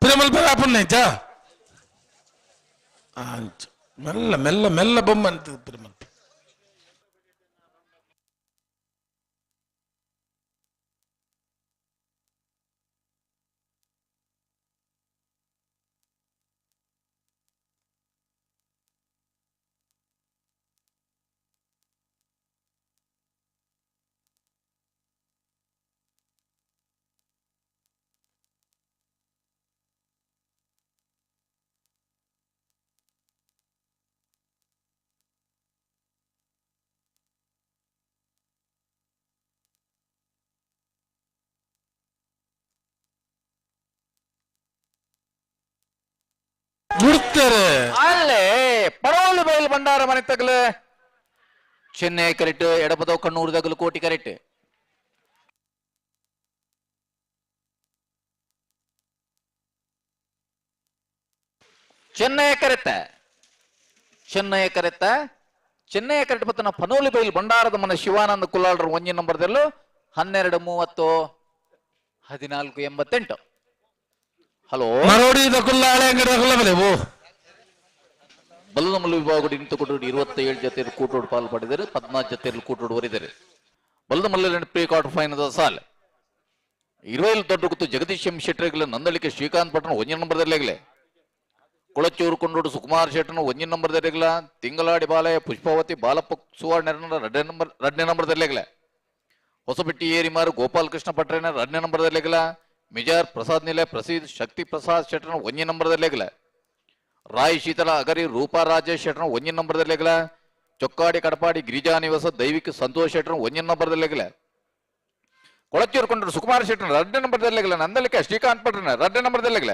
ಪಿರಮಲ್ ಪಡ ಅಪ್ಪಣ್ಣಾಯ್ತಾ ಮೆಲ್ಲ ಮೆಲ್ಲ ಮೆಲ್ಲ ಬೊಮ್ಮ ಅಂತ ಪಿರಮಲ್. ಬಿಡ್ತಾರೆ ಅಲ್ಲೇ ಪಡವಲು ಬಯಲು ಭಂಡಾರ ಮನೆ ತಗಲು ಚೆನ್ನೈ ಕರೆಕ್ಟ್ ಎಡಪದವ್ ಕಣ್ಣೂರು ತಗಲು ಕೋಟಿ ಕರೆಕ್ಟ್. ಚೆನ್ನೈ ಕರೆತ್ತ ಚೆನ್ನೈ ಕರೆತ್ತ ಚೆನ್ನೈ ಕರೆಕ್ಟ್ ಪತ್ತನ ಪನೋಲಿ ಬೈಲ್ ಭಂಡಾರದ ಮನೆ ಶಿವಾನಂದ ಕುಲ್ಲಾಳ್ರ ಒಂಜಿ ನಂಬರ್ದಲ್ಲೂ 12 30 14 88. ಹಲೋ ಮರೋಡಿ ಕುಲ್ಲಾಳೆ ಅಂಗಡಿ ಕುಲ್ಲ ಬಲೆ ಓ ಬಲ್ಲದಮಲ್ಲು ವಿಭಾಗ ನಿಂತುಕೊಂಡು 27 ಜೊತೆಯಲ್ಲಿ ಕೂಟೋಡು ಪಾಲು ಪಡೆದರು, 14 ಜೊತೆಯಲ್ಲಿ ಕೂಟೋಡು ಹೊರಿದರು. ಬಲ್ಲದಮಲ್ಲ ಪ್ರೀ ಕ್ವಾರ್ಟರ್ ಫೈನಲ್ ಸಾಲ್ 20 ದೊಡ್ಡ ಗುತ್ತು ಜಗದೀಶ್ ಎಂ ಶೆಟ್ಟರ್ಗಳ ನಂದಳಿಕೆ ಶ್ರೀಕಾಂತ್ ಪಟ್ಟಣ ಒಂಜಿ ನಂಬರ್ದಲ್ಲೇಗಲೆ, ಕೊಳಚೂರು ಕೊಂಡೋಡು ಸುಕುಮಾರ್ ಶೆಟ್ಟನ ಒಂಜಿ ನಂಬರ್ದಲ್ಲೇಗಲ, ತಿಂಗಳಾಡಿ ಬಾಲಯ ಪುಷ್ಪಾವತಿ ಬಾಲಪ್ಪ ಸುವರ್ಣ ಎರಡನೇ ನಂಬರ್ದಲ್ಲೇಗಲೆ, ಹೊಸಬೆಟ್ಟಿ ಏರಿಮಾರು ಗೋಪಾಲಕೃಷ್ಣ ಪಟ್ರೇನ ಎರಡನೇ ನಂಬರ್ದಲ್ಲೇಗಲ, ಮಿಜಾರ್ ಪ್ರಸಾದ್ ನಿಲಯ ಪ್ರಸಿದ್ಧ ಶಕ್ತಿ ಪ್ರಸಾದ್ ಶೆಟ್ಟನ ಒಂಜಿ ನಂಬರ್ದಲ್ಲೇಗಲ, ರಾಯ್ ಶೀತಲ ಅಗರಿ ರೂಪಾ ರಾಜೇಶ್ ಶೆಟ್ಟನ ಒಂಜಿ ನಂಬರ್ದಲ್ಲೇಗಲ, ಚೊಕ್ಕಾಡಿ ಕಡಪಾಡಿ ಗಿರಿಜಾ ನಿವಾಸ ದೈವಿಕ ಸಂತೋಷ್ ಶೆಟ್ಟನ ಒಂಜಿ ನಂಬರ್ದಲ್ಲೇಗಲ, ಕೊಳಚೂರು ಕೊಂಡರು ಸುಕುಮಾರ್ ಶೆಟ್ಟನ ಎರಡನೇ ನಂಬರ್ದಲ್ಲೇಗಲ, ನಂದಲಿಕೆ ಶ್ರೀಕಾಂತ್ ಪಟ್ರನ ಎರಡನೇ ನಂಬರ್ದಲ್ಲೇಗಲ,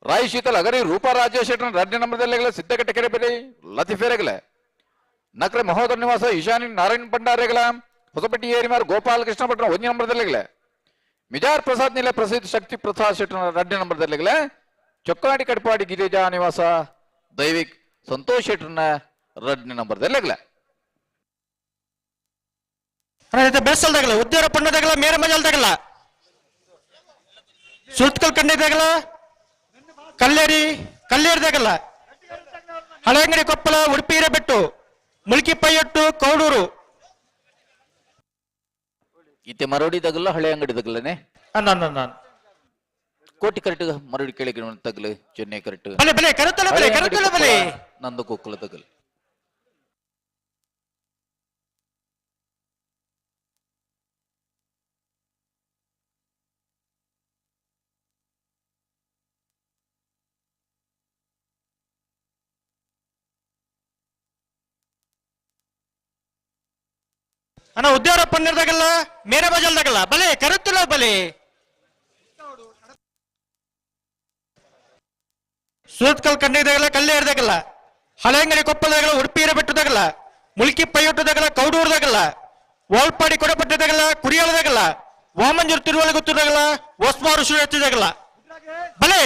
ರಾಯ್ ಶೀತಲ ಅಗರಿ ರೂಪಾ ರಾಜೇಶ್ ಶೆಟ್ಟನ ಎರಡನೇ ನಂಬರ್ದಲ್ಲೇಗಲ, ಸಿದ್ದಕಟ್ಟೆ ಕೆರೆಬೆಲೆ ಲತಿಫೇರೆಗಲ, ನಕ್ರೆ ಮಹೋದರ ನಿವಾಸ ಈಶಾನಿ ನಾರಾಯಣ ಭಂಡಾರೇಗಲ, ಹೊಸಪಟ್ಟಿ ಏರಿಮಾರ್ ಗೋಪಾಲಕೃಷ್ಣ ಭಟ್ರನ ಒಂಜಿ ನಂಬರ್ದಲ್ಲೇಗಲ, ಮಿಜಾರ್ ಪ್ರಸಾದ್ ನಿಲ ಪ್ರಸಿದ್ಧ ಶಕ್ತಿ ಪ್ರಸಾದ್ ಶೆಟ್ಟನ ಎರಡನೇ ನಂಬರ್ದಲ್ಲೇಗಲ, ಚೊಕ್ಕಾಡಿ ಕಡಪಾಡಿ ಗಿರಿಜಾ ನಿವಾಸ ದೈವಿಕ್ ಸಂತೋಷ್ ಶೆಟ್ಟರ್ನ ಎರಡನೇ ನಂಬರ್ದಲ್ಲೇಗಲ. ಬೆಳ್ಸಲ್ದಾಗಲ ಉದ್ಯೋಗ ಪಣ್ಣದಾಗಲ ಮೇರ ಮಜಲ್ದಾಗಲ ಸುಲ್ತ್ಕಲ್ ಕಂಡಿದಾಗಲ ಕಲ್ಲೇರಿ ಕಲ್ಲೇರಿದಾಗಲ್ಲ ಹಳೆಯಂಗಡಿ ಕೊಪ್ಪಳ ಉಡುಪಿ ಹಿರೇಬೆಟ್ಟು ಮುಲ್ಕಿ ಪೈಯಟ್ಟು ಕೌಡೂರು ಇತ್ತೆ ಮರೋಡಿ ತಗಲ್ಲ ಹಳೆ ಅಂಗಡಿ ತಗಲನೆ ಕೋಟಿ ಕರೆಕ್ಟ್ ಮರಡಿ ಕೆಳಗೆ ತಗಲು ಚೆನ್ನೈ ಕರೆಕ್ಟ್ ಬಲೆ ಬಲೆ ಕರತಲ ಬಲೆ ಕರತಲ ಬಲೆ ನಂದ ಕೊಕ್ಕಲ ತಗಲು. ಅಣ್ಣ ಉದ್ಯಾರ ಪನ್ನೀರ್ದಾಗಲ್ಲ ಮೇರೆ ಬಜಲ್ದಾಗಲ್ಲ ಬಲೆ ಕರುತ್ತಲ ಬಲೆ ಸೂರತ್ಕಲ್ ಕಣ್ಣಿದಾಗಲ್ಲ ಕಲ್ಲೇರ್ದಾಗಲ್ಲ ಹಳೆಂಗಡಿ ಕೊಪ್ಪಳದಾಗಲ್ಲ ಉಡುಪಿ ಬೆಟ್ಟದಾಗಲ್ಲ ಮುಲ್ಕಿ ಪೈಯೊಟ್ಟದಾಗಲ್ಲ ಕೌಡೂರ್ದಾಗಲ್ಲ ವಾಲ್ಪಾಡಿ ಕೊಡಪಟ್ಟದಾಗಲ್ಲ ಕುರಿಯಾಳದಾಗಲ್ಲ ವಾಮಂಜೂರು ತಿರುವಳಿ ಗೊತ್ತಿದಾಗಲ್ಲ ಹೊಸ್ಮಾರು ಶುರು ಎತ್ತಿದಾಗಲ್ಲ ಬಲೆ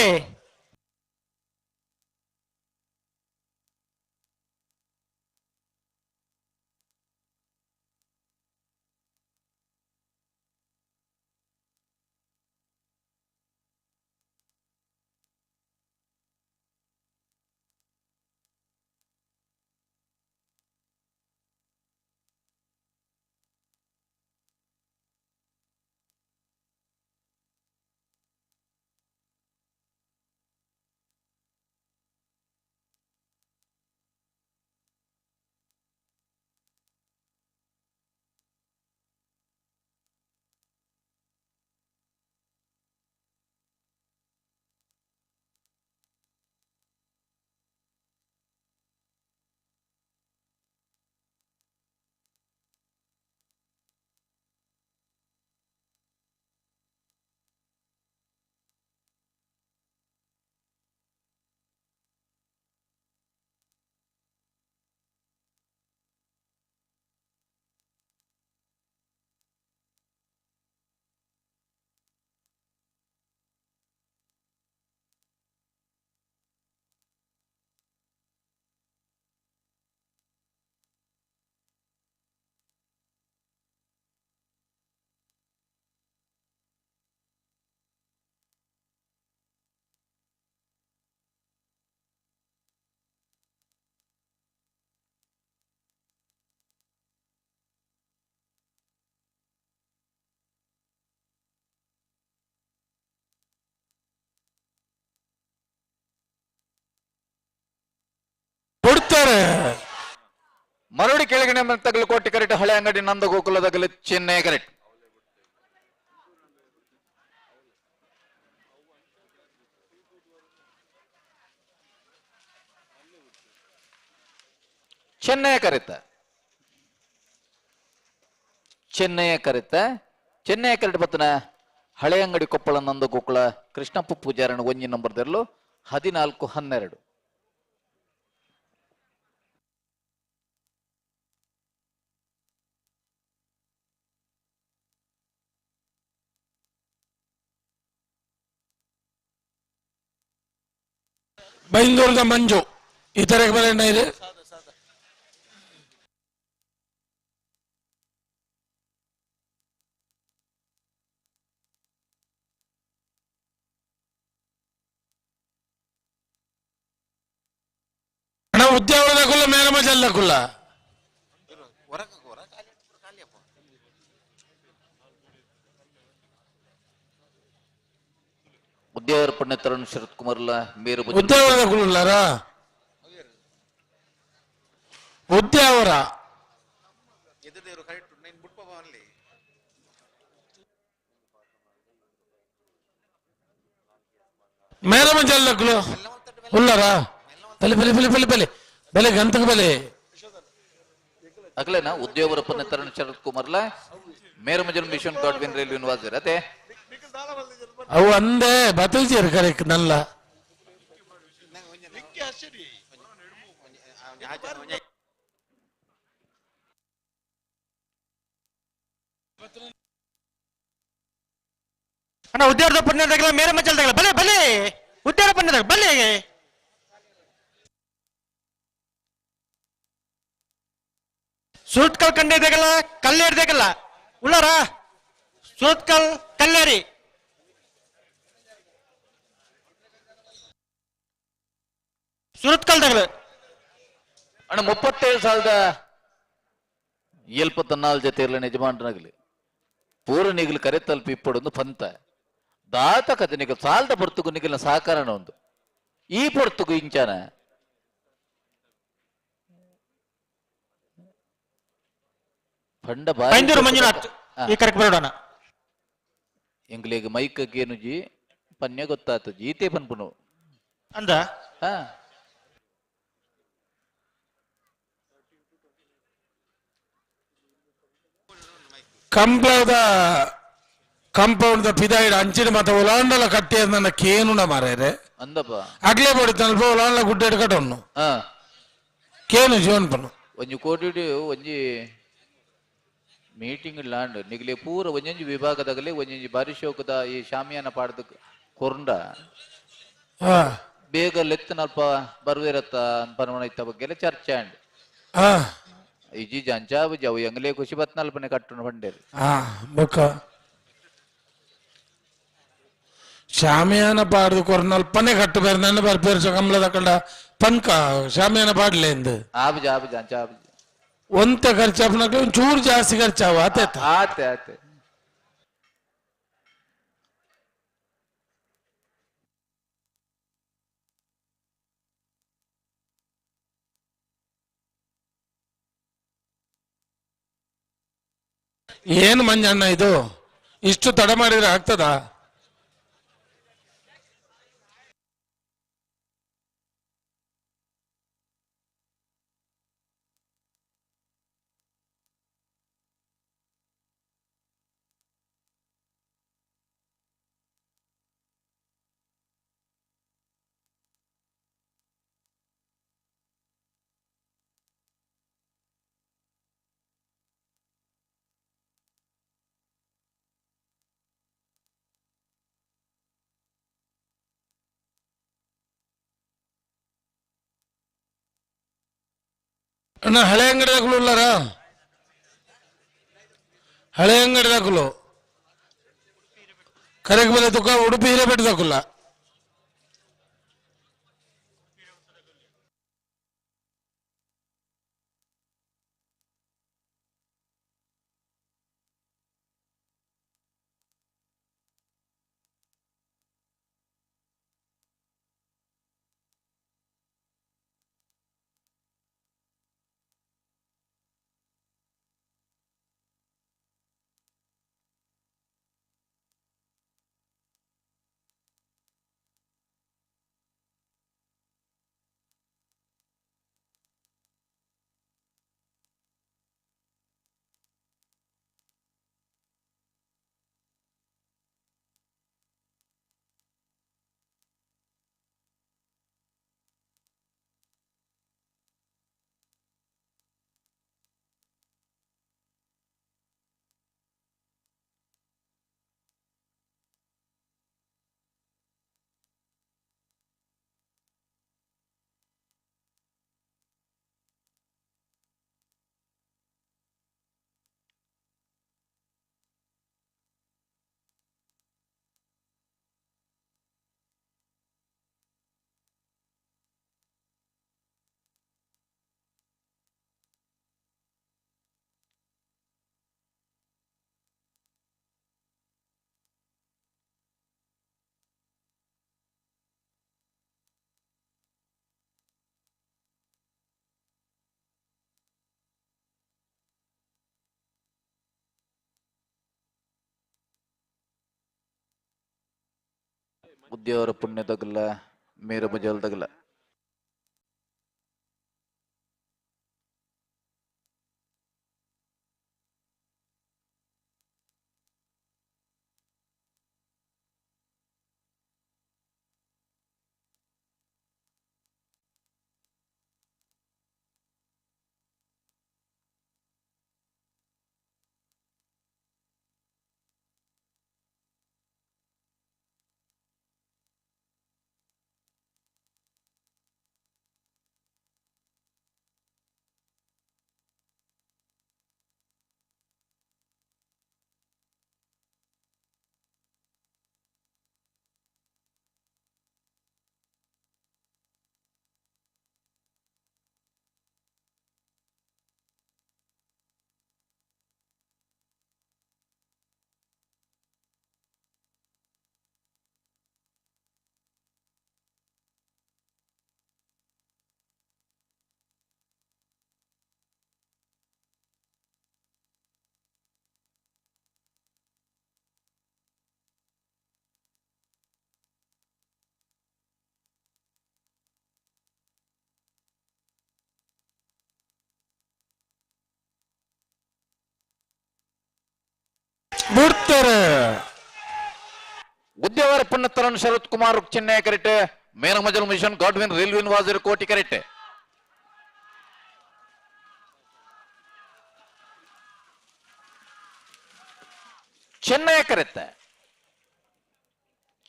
ಕೊಡ್ತಾರೆ. ಮರಳಿ ಕೆಳಗಡೆ ತಗಲಕೋಟೆ ಕರೆಕ್ಟ್ ಹಳೆ ಅಂಗಡಿ ನಂದ ಗೋಕುಲದಾಗಲಿ ಚೆನ್ನೈ ಕರೆಕ್ಟ್. ಚೆನ್ನೈ ಕರೆತ ಚೆನ್ನೈಯ ಕರೆತ ಚೆನ್ನೈಯ ಕರೆಟ್ ಬತ್ತನ ಹಳೆ ಅಂಗಡಿ ಕೊಪ್ಪಳ ನಂದ ಗೋಕುಲ ಕೃಷ್ಣಪ್ಪ ಪೂಜಾರನ ಒಂಜಿ ನಂಬರ್ ದೆರ್ಲು 14-12. ಬೈಂದೂರದ ಮಂಜು ಇತರೆ ಬಲೆ ಇದೆ. ಅಣ್ಣ ಉದ್ಯಾವರದ ಕುಲ್ಲ ಮೇಲ ಮಜಲ್ಲ ಕುಲ್ಲ ಉದ್ಯಾವರ ಪುಣ್ಯ ತರುಣ್ ಶರತ್ ಕುಮಾರ್ಲ ಮೇರು ಉದ್ಯಾವರದ ಕುಲ್ಲಾರ ಉದ್ಯಾವರ ಮೇಲ ಮಜಲ್ಲ ಕುಲು ಉಲ್ಲಾರ ಬಲೆ ಬಲೆ ಬಲೆ ಬಲೆ ಬಲೆ ಬಲೆ ಗಂತಕ ಬಲೆ ಅಗಲೇನ ಉದ್ಯೋಗರ ಪುಣ್ಯ ತರುಣ್ ಶರತ್ ಕುಮಾರ್ಲ ಮೇರು ಮಜಲ್ ಮಿಷನ್ ಗಾಡ್ವಿನ್ ರೈಲ್ವೆ ವಾಜರ್ ಅದೇ ಅವು ಅಂದೇ ಬತಲ್ಜೇರು ಕರೆಕ್ಟ್ ನಲ್ಲ. ಅಣ್ಣ ಉದ್ಯಾರದ ಪುಣ್ಯದಾಗಲ್ಲ ಮೇರೆ ಮಜಲ್ದಾಗಲ್ಲ ಬಲೆ ಬಲೆ ಉದ್ಯಾರ ಪುಣ್ಯದಾಗ ಬಲೆ ಸುರತ್ಕಲ್ ಕಂಡಿದ್ದಾಗಲ್ಲ ಕಲ್ಲೇರ್ದಾಗಲ್ಲ ಉಳ್ಳಾರ ಸುರತ್ಕಲ್ ಕಲ್ಲೇರಿ ಸುರತ್ಕಲ್ ತಗಲು ಅಣ್ಣ 37,074 ಜೊತೆ ಇರಲಿ ಯಜಮಾನರಾಗಲಿ ಪೂರ ನಿಗಲು ಕರೆ ತಲುಪಿ ಇಪ್ಪಡೊಂದು ಪಂತ ದಾತ ಕತೆ ನಿಗಲು ಸಾಲದ ಪೊರ್ತುಗು ನಿಗಲಿನ ಸಹಕಾರನ ಒಂದು ಈ ಪೊರ್ತುಗು ಇಂಚಾನ ಪಂಡ ಬಾರಿ ಬೈಂದೂರು ಮಂಜುನಾಥ್ ಈ ಕರೆಕ್ ಬರೋಣ. ಎಂಗ್ಲೇಗ್ ಮೈಕ್ ಗೇನುಜಿ ಪನ್ಯ ಗೊತ್ತಾತು ಜೀತೆ ಪನ್ಪುನು ಅಂದ ಹಾ ಕಂಬಳದ ಕಾಂಪೌಂಡ್ ದ ಪಿದಾಯಿಡ್ ಅಂಚಿನ ಮಾತ ಉಲಾಂಡಲ ಕಟ್ಟಿ ನನ್ನ ಕೇನುನ ಮಾರೇರೆ. ಅಂದಪ್ಪ. ಅಗ್ಲೇ ಬಡಿತಲ್ಪ ಉಲಾಂಡಲ ಗುಡ್ಡೆಡ್ ಕಟೊನ್ನು. ಕೇನು ಜೀವನ್ ಪನ್ನು. ಒಂಜಿ ಕೋಟಿ ಒಂಜಿ ಮೀಟಿಂಗ್ ಲಾಂಡ್ ನಿಗಲೆ ಪೂರ ಒಂಜೊಂಜಿ ವಿಭಾಗದಾಗಲೇ ಒಂಜೊಂಜಿ ಬಾರಿ ಶೋಕದ ಈ ಶಾಮಿಯಾನ ಪಾಡ್ದು ಕೊರಂಡ ಬೇಗ ಲೆತ್ತನಲ್ಪ ಬರ್ವೇರತ್ತ ಪನ್ವಣ ಇತ್ತ ಬಗ್ಗೆ ಚರ್ಚೆ ಅಂಡ್ ಇಜಿ ಜಂಚಾಬು ಜವು ಎಂಗ್ಲೇ ಖುಷಿ ಬತ್ನಲ್ಪನೆ ಕಟ್ಟುನ ಬಂಡೇರು. ಬೊಕ್ಕ ಶಾಮಿಯಾನ ಪಾಡ್ದು ಕೊರ್ನಲ್ಪನೆ ಕಟ್ಟು ಬೇರೆ ನನ್ನ ಬರ್ಪೇರು ಕಮಲದ ಕಂಡ ಪನ್ಕ ಶಾಮಿಯಾನ ಪಾಡ್ಲೆ ಎಂದು. ಆಬುಜ ಆಬುಜ ಅಂಚಾಬುಜ. ಒಂತೆ ಖರ್ಚಾಪನಕ್ಕೆ ಒಂಚೂರು ಜಾಸ್ತಿ ಖರ್ಚಾವ ಆತೆ. ಆತೆ ಆತೆ. ಏನು ಮಂಜಣ್ಣ ಇದು ಇಷ್ಟು ತಡ ಮಾಡಿದ್ರೆ ಆಗ್ತದಾ? ಅಣ್ಣ ಹಳೆ ಅಂಗಡಿ ಉಳ್ಳಾರ? ಹಳೆ ಅಂಗಡಿ ದಾಖಲು ಕರೆಗೆ ಬೆಲೆ ತುಕ್ಕ ಉಡುಪಿ ಹಿರೇಪೇಟೆ ದಾಖಲ. ಉದ್ಯವರ ಪುಣ್ಯದಗಲ ಮೇರ ಬಜಲ್ದಗಲ. ಬುಡ್ತಾರೆ. ಉದ್ಯವರ ಪುಣ್ಯತರನ್ ಶರತ್ ಕುಮಾರ್ ಚೆನ್ನೈ ಕರೆಕ್ಟ್ ಮೇನಮಜಲ್ ಮಿಷನ್ ಗಾಡ್ವಿನ್ ರೈಲ್ವಿನ್ ವಾಜರ್ ಕೋಟಿ ಕರೆಕ್ಟ್. ಚೆನ್ನೈ ಕರೆತ್ತ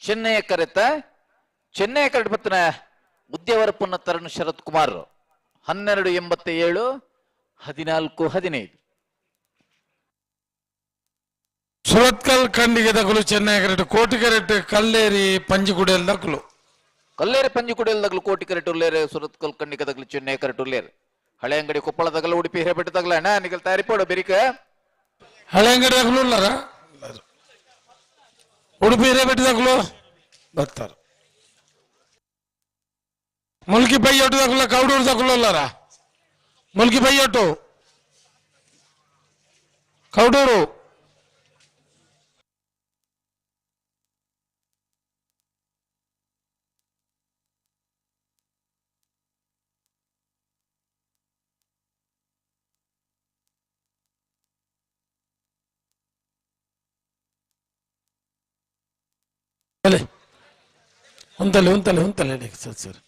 ಚೆನ್ನೈ ಕರೆತ್ತ ಚೆನ್ನೈ ಕರೆಕ್ಟ್ ಬತ್ತನ ಉದ್ಯವರ ಪುಣ್ಯತರನ್ ಶರತ್ ಕುಮಾರ್ 12.87 14.15. ಸುರತ್ಕಲ್ ಖಂಡಿಗೆ ದಕಲು ಚೆನ್ನೈ ಕರೆಕ್ಟ್ ಕೋಟಿ ಕರೆಕ್ಟ್ ಕಲ್ಲೇರಿ ಪಂಜಿಕುಡಿಯಲ್ಲಿ ದಕಲು ಕಲ್ಲೇರಿ ಪಂಜಿಕುಡಿಯಲ್ಲಿ ದಗಲು ಕೋಟಿ ಕರೆಕ್ಟ್ ಉಲ್ಲೇರೆ ಸುರತ್ಕಲ್ ಖಂಡಿಗೆ ದಗಲು ಚೆನ್ನೈ ಕರೆಕ್ಟ್ ಉಲ್ಲೇರೆ ಹಳೆ ಅಂಗಡಿ ಕೊಪ್ಪಳ ದಗಲು ಉಡುಪಿ ಹಿರೇಪೇಟೆ ತಗಲ ಅಣ್ಣ ನಿಗಲ್ ತಯಾರಿ ಪೋಡು ಬೆರಿಕ ಹಳೆ ಅಂಗಡಿ ದಕಲು ಉಲ್ಲಾರ ಉಡುಪಿ ಹಿರೇಪೇಟೆ ದಕಲು ಬರ್ತಾರೆ. ಮುಲ್ಕಿ ಬೈಯೋಟು ದಕಲ ಕೌಡೂರು ದಕಲು ಉಲ್ಲಾರ ಮುಲ್ಕಿ ಬೈಯೋಟು ಕೌಡೂರು ಉಂತಲೆ ಉಂತಲೆ ಉಂತಲೆ ಸರ್ ಸರ್.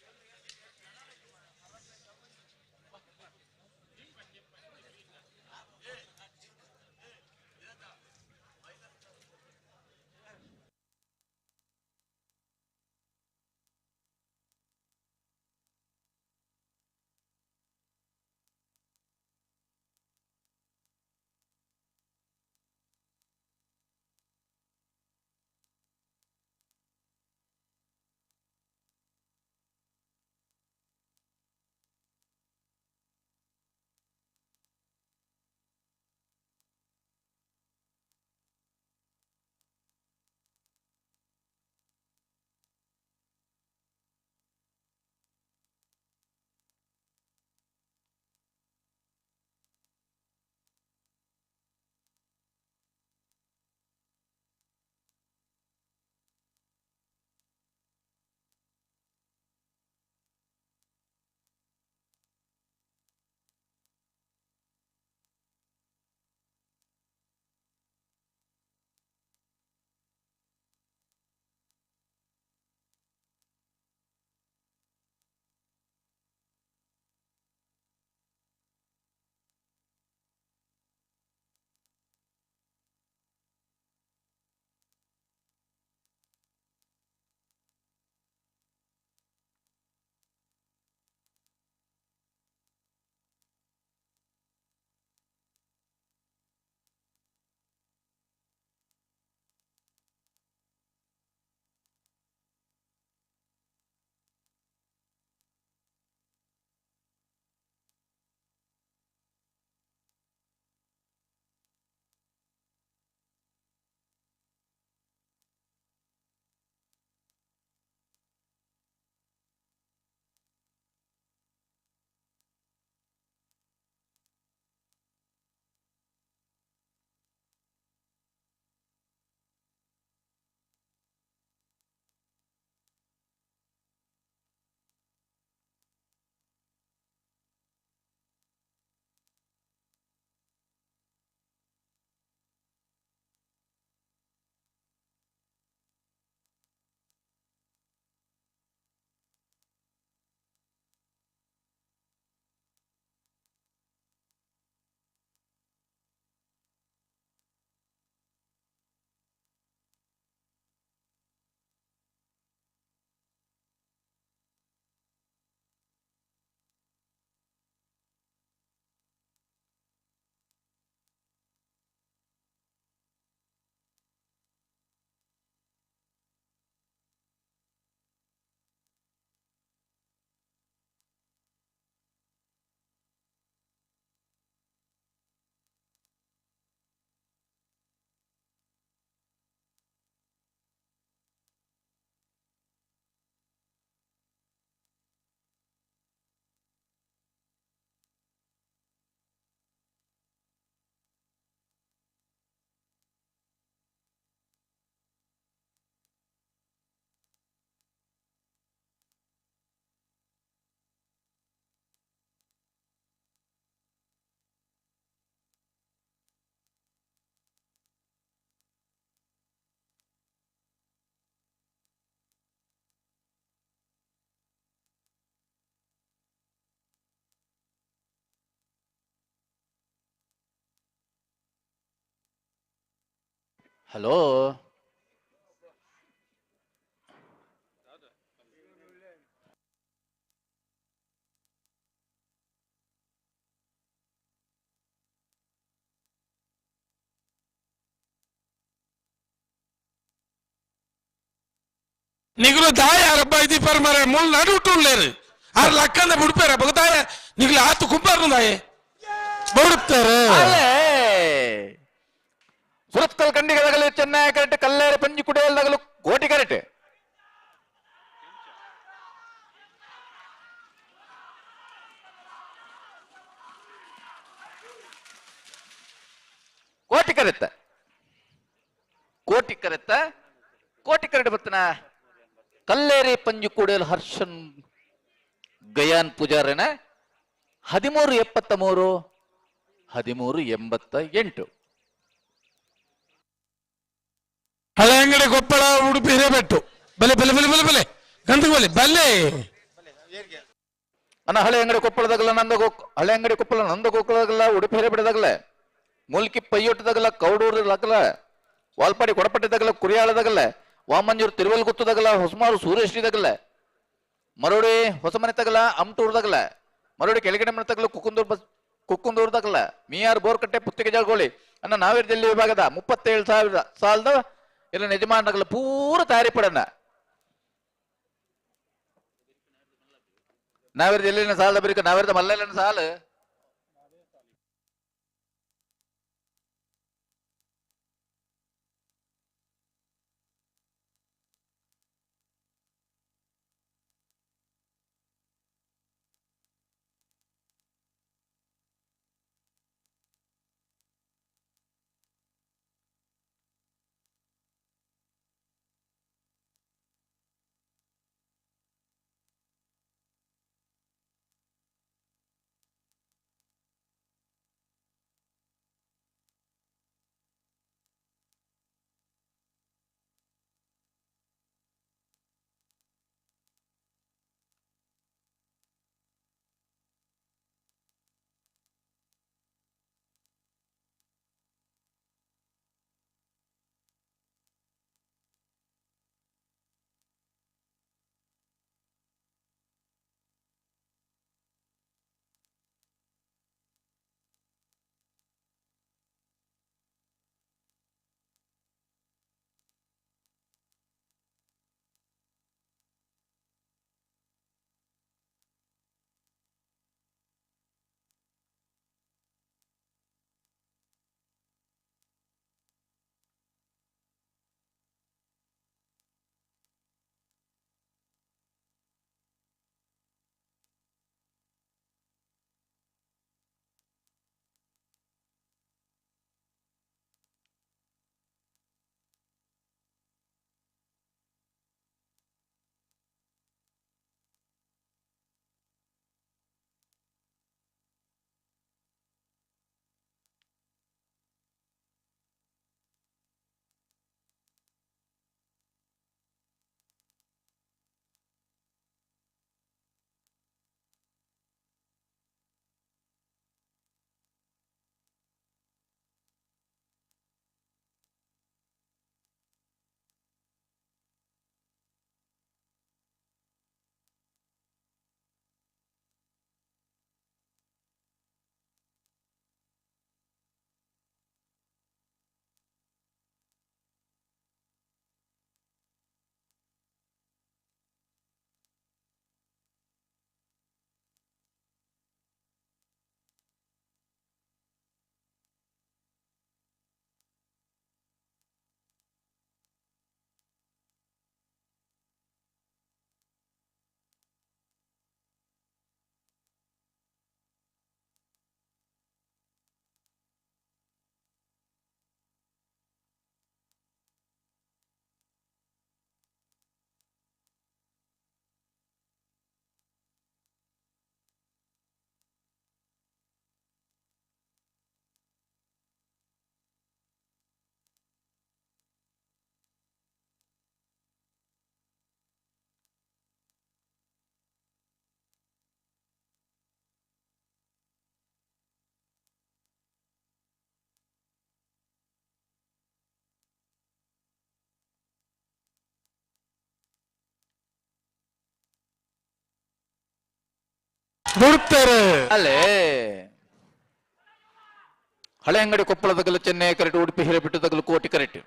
ಹಲೋ ನಿಗುಲು ದಾಯ ಅರಬ್ಬ ఇది ಪರ್ ಮರೆ ಮುಲ್ ನಡುಟುಲ್ಲೇರು ಆರ್ ಲಕ್ಕಂದ ಬುಡ್ಪೇರ ಬಗದಾಯ ನಿಗುಲು ಆತು ಕುಂಬಾರ್ನು ದಾಯೆ ಬುಡುಪ್ತಾರೆ. ಸುರತ್ಕಲ್ ಕಂಡಿಗದಗಲು ಚೆನ್ನೈ ಕರೆಕ್ಟ್ ಕಲ್ಲೇರಿ ಪಂಜಿ ಕುಡಿಯಲ್ದಗಲು ಕೋಟಿ ಕರೆಕ್ಟ್. ಕೋಟಿ ಕರೆತ್ತ ಕೋಟಿ ಕರೆತ್ತ ಕೋಟಿ ಕರೆಕ್ಟ್ ಬರ್ತನ ಕಲ್ಲೇರಿ ಪಂಜಿ ಕುಡಿಯಲ್ ಹರ್ಷನ್ ಗಯಾನ್ ಪೂಜಾರನ 13.73 13.88. ಹಳೆ ಅಂಗಡಿ ಕೊಪ್ಪಳ ಉಡುಪಿ ಹಿರೇಬೆಟ್ಟು ಬಲೆ ಬಲೆ ಬಲೆ ಬಲೆ ಬಲೆ ಗಂಧಕ ಬಲೆ ಬಲೆ. ಅನ್ನ ಹಳೆ ಅಂಗಡಿ ಕೊಪ್ಪಳದಾಗಲ್ಲ ನಂದ ಹಳೆ ಅಂಗಡಿ ಕೊಪ್ಪಳ ನಂದ ಗೋಕುಳದಾಗಲ್ಲ ಉಡುಪಿ ಹಿರೇಬೆಟ್ಟದಾಗಲ್ಲ ಮುಲ್ಕಿ ಪೈಯೊಟ್ಟದಾಗಲ್ಲ ಕೌಡೂರು ಲಕಲ ವಾಲ್ಪಾಡಿ ಕೊಡಪಟ್ಟಿದಾಗಲ್ಲ ಕುರಿಯಾಳದಾಗಲ್ಲ ವಾಮಂಜೂರು ತಿರುವಲ್ಗುತ್ತದಾಗಲ್ಲ ಹೊಸಮಾರು ಸೂರ್ಯಶ್ರೀದಾಗಲ್ಲ ಮರೋಡಿ ಹೊಸಮನೆ ತಗಲ ಅಮ್ಟೂರ್ದಾಗಲ್ಲ ಮರೋಡಿ ಕೆಳಗಡೆ ಮನೆ ತಗಲ ಕುಕ್ಕುಂದೂರು ಬಸ್ ಕುಕ್ಕುಂದೂರ್ದಾಗಲ್ಲ ಮಿಯಾರ್ ಬೋರ್ಕಟ್ಟೆ ಪುತ್ತಿಗೆ ಜಾಳ್ಗೋಳಿ ಅನ್ನ ನಾವೇರಿ ಜಿಲ್ಲೆ ವಿಭಾಗದ 37,000 ಸಾಲದ ಇಲ್ಲ ಯಜಮಾನಗಳ ಪೂರ ತಯಾರಿ ಪಡಣ್ಣ. ನಾವೇರಿ ಜಿಲ್ಲೆನ ಸಾಲದ ಬರೀಕ ನಾವೇರದ ಮಲ್ಲೆಲ್ಲ ಸಾಲ ಬುಡ್ತಾರೆ. ಅಲ್ಲೇ ಹಳೆ ಅಂಗಡಿ ಕೊಪ್ಪಳದಗಲು ಚೆನ್ನೈ ಕರೆಕ್ಟ್, ಉಡುಪಿ ಹಿರೇಬಿಟ್ಟದಗಲು ಕೋಟಿ ಕರೆಕ್ಟ್.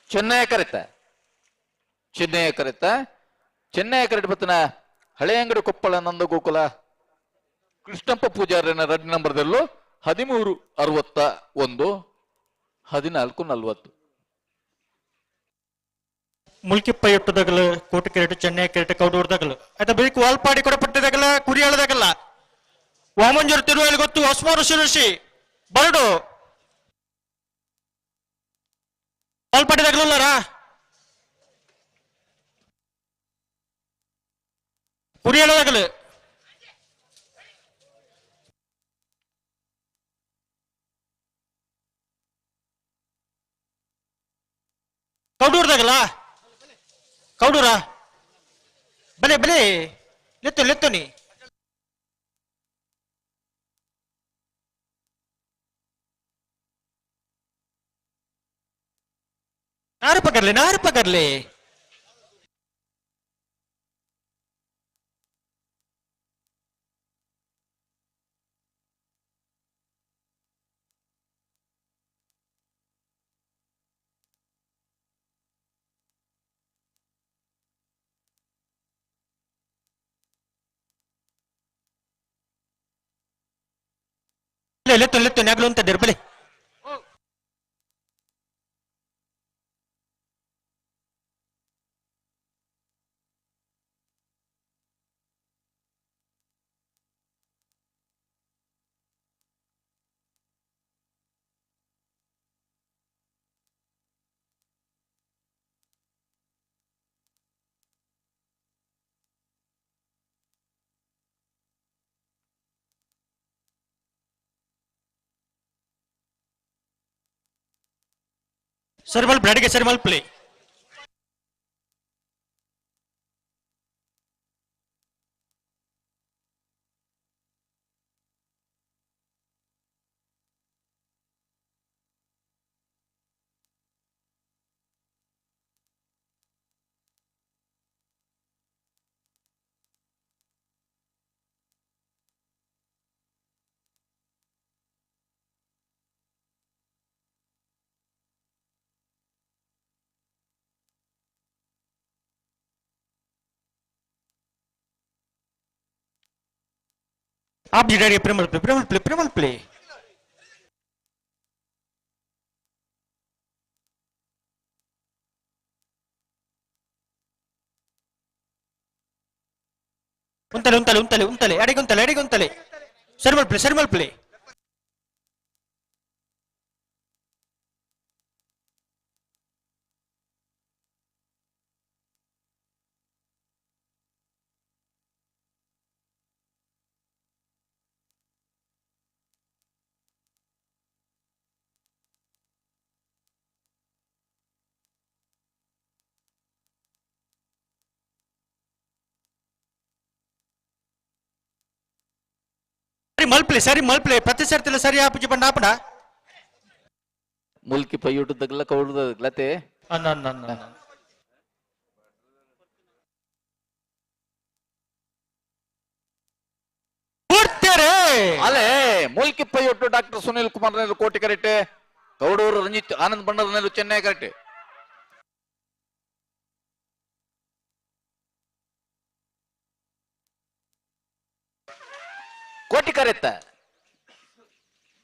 ಚೆನ್ನೈ ಕರೆತ, ಚೆನ್ನೈ ಕರೆತ, ಚೆನ್ನೈ ಕರೆಕ್ಟ್ ಬತ್ತನ ಹಳೆ ಅಂಗಡಿ ಕೊಪ್ಪಳ ನಂದಗೋಕುಲ ಕೃಷ್ಣಪ್ಪ ಪೂಜಾರನ 2 ನಂಬರ್ದಲ್ಲೂ 13:61 14:40. ಮುಲ್ಕಿ ಪೈಯೊಟ್ಟದಗಲು ಕೋಟಿ ಕೆರೆಟ್ ಚೆನ್ನೈ ಕೆರೆಟ್ ಕೌಡೂರ್ದಗಲು ಆಯ್ತಾ ಬೇಕು ವಾಲ್ಪಾಡಿ ಕೊಡಪಟ್ಟಿದಾಗಲ ಕುರಿಯಾಳದಾಗಲ್ಲ ವಾಮಂಜೂರು ತಿರುವಲ್ಲಿ ಗೊತ್ತು ಹೊಸ್ಮಾರು ಶಿರುಷಿ ಬರಡು ವಾಲ್ಪಾಡಿದಾಗಲಲ್ಲಾರ ಕುರಿಯಾಳದಾಗಲು ಕೌಡೂರ್ದಾಗಲ್ಲ ಕೌಡೂರ ಬಲೆ ಬಲೆ ಲೆತ್ತು ಲೆತ್ತು ನೀ ನಾರು ಪಕರ್ಲಿ ನಾರು ಪಕರ್ಲಿ ಲೆತ್ತು ಲೆತ್ತು ನಾಗ್ಲು ಅಂತ ಬಲೆ ಸರಿ ಮಲ್ಪಲಿ ಅಡಿಗೆ ಸರಿ ಮಲ್ಪಲಿ आप ಜಿಡಾಡಿ ಪ್ರೇಮಲ್ ಪ್ಲೇ ಪ್ರೇಮಲ್ ಪ್ಲೇ ಪ್ರೇಮಲ್ ಪ್ಲೇ ಉಂತಲೆ ಉಂತಲೆ ಉಂತಲೆ ಉಂತಲೆ ಅಡಿಗೆ ಉಂತಲೆ ಅಡಿಗೆ ಉಂತಲೆ ಸರಿ ಮಲ್ಪ್ಲೆ ಸರಿ ಮಲ್ಪ್ಲೆ ಸರಿ ಮಲ್ಪ್ಲೆ ಸರಿ ಮಲ್ಪ್ಲೆ ಪ್ರತಿ ಸರ್ತಿಲ ಸರಿ ಆಪುಜಿ ಬಂಡ ಆಪಡ ಮುಲ್ಕಿ ಪೈಯೂಟು ದಗ್ಲ ಕೌಡುದಗ್ಲತೆ. ಅನ್ನ ಅನ್ನ ಅನ್ನ ಅಲೆ ಮುಲ್ಕಿ ಪೈಯೊಟ್ಟು ಡಾಕ್ಟರ್ ಸುನಿಲ್ ಕುಮಾರ್ ನೆಲ್ಲು ಕೋಟಿ ಕರೆಕ್ಟ್, ಕೌಡೂರು ರಂಜಿತ್ ಆನಂದ್ ಬಣ್ಣದ ನೆಲ್ಲು ಚೆನ್ನೈ ಕರೆಕ್ಟ್. ಕೋಟಿ ಕರೆತ್ತ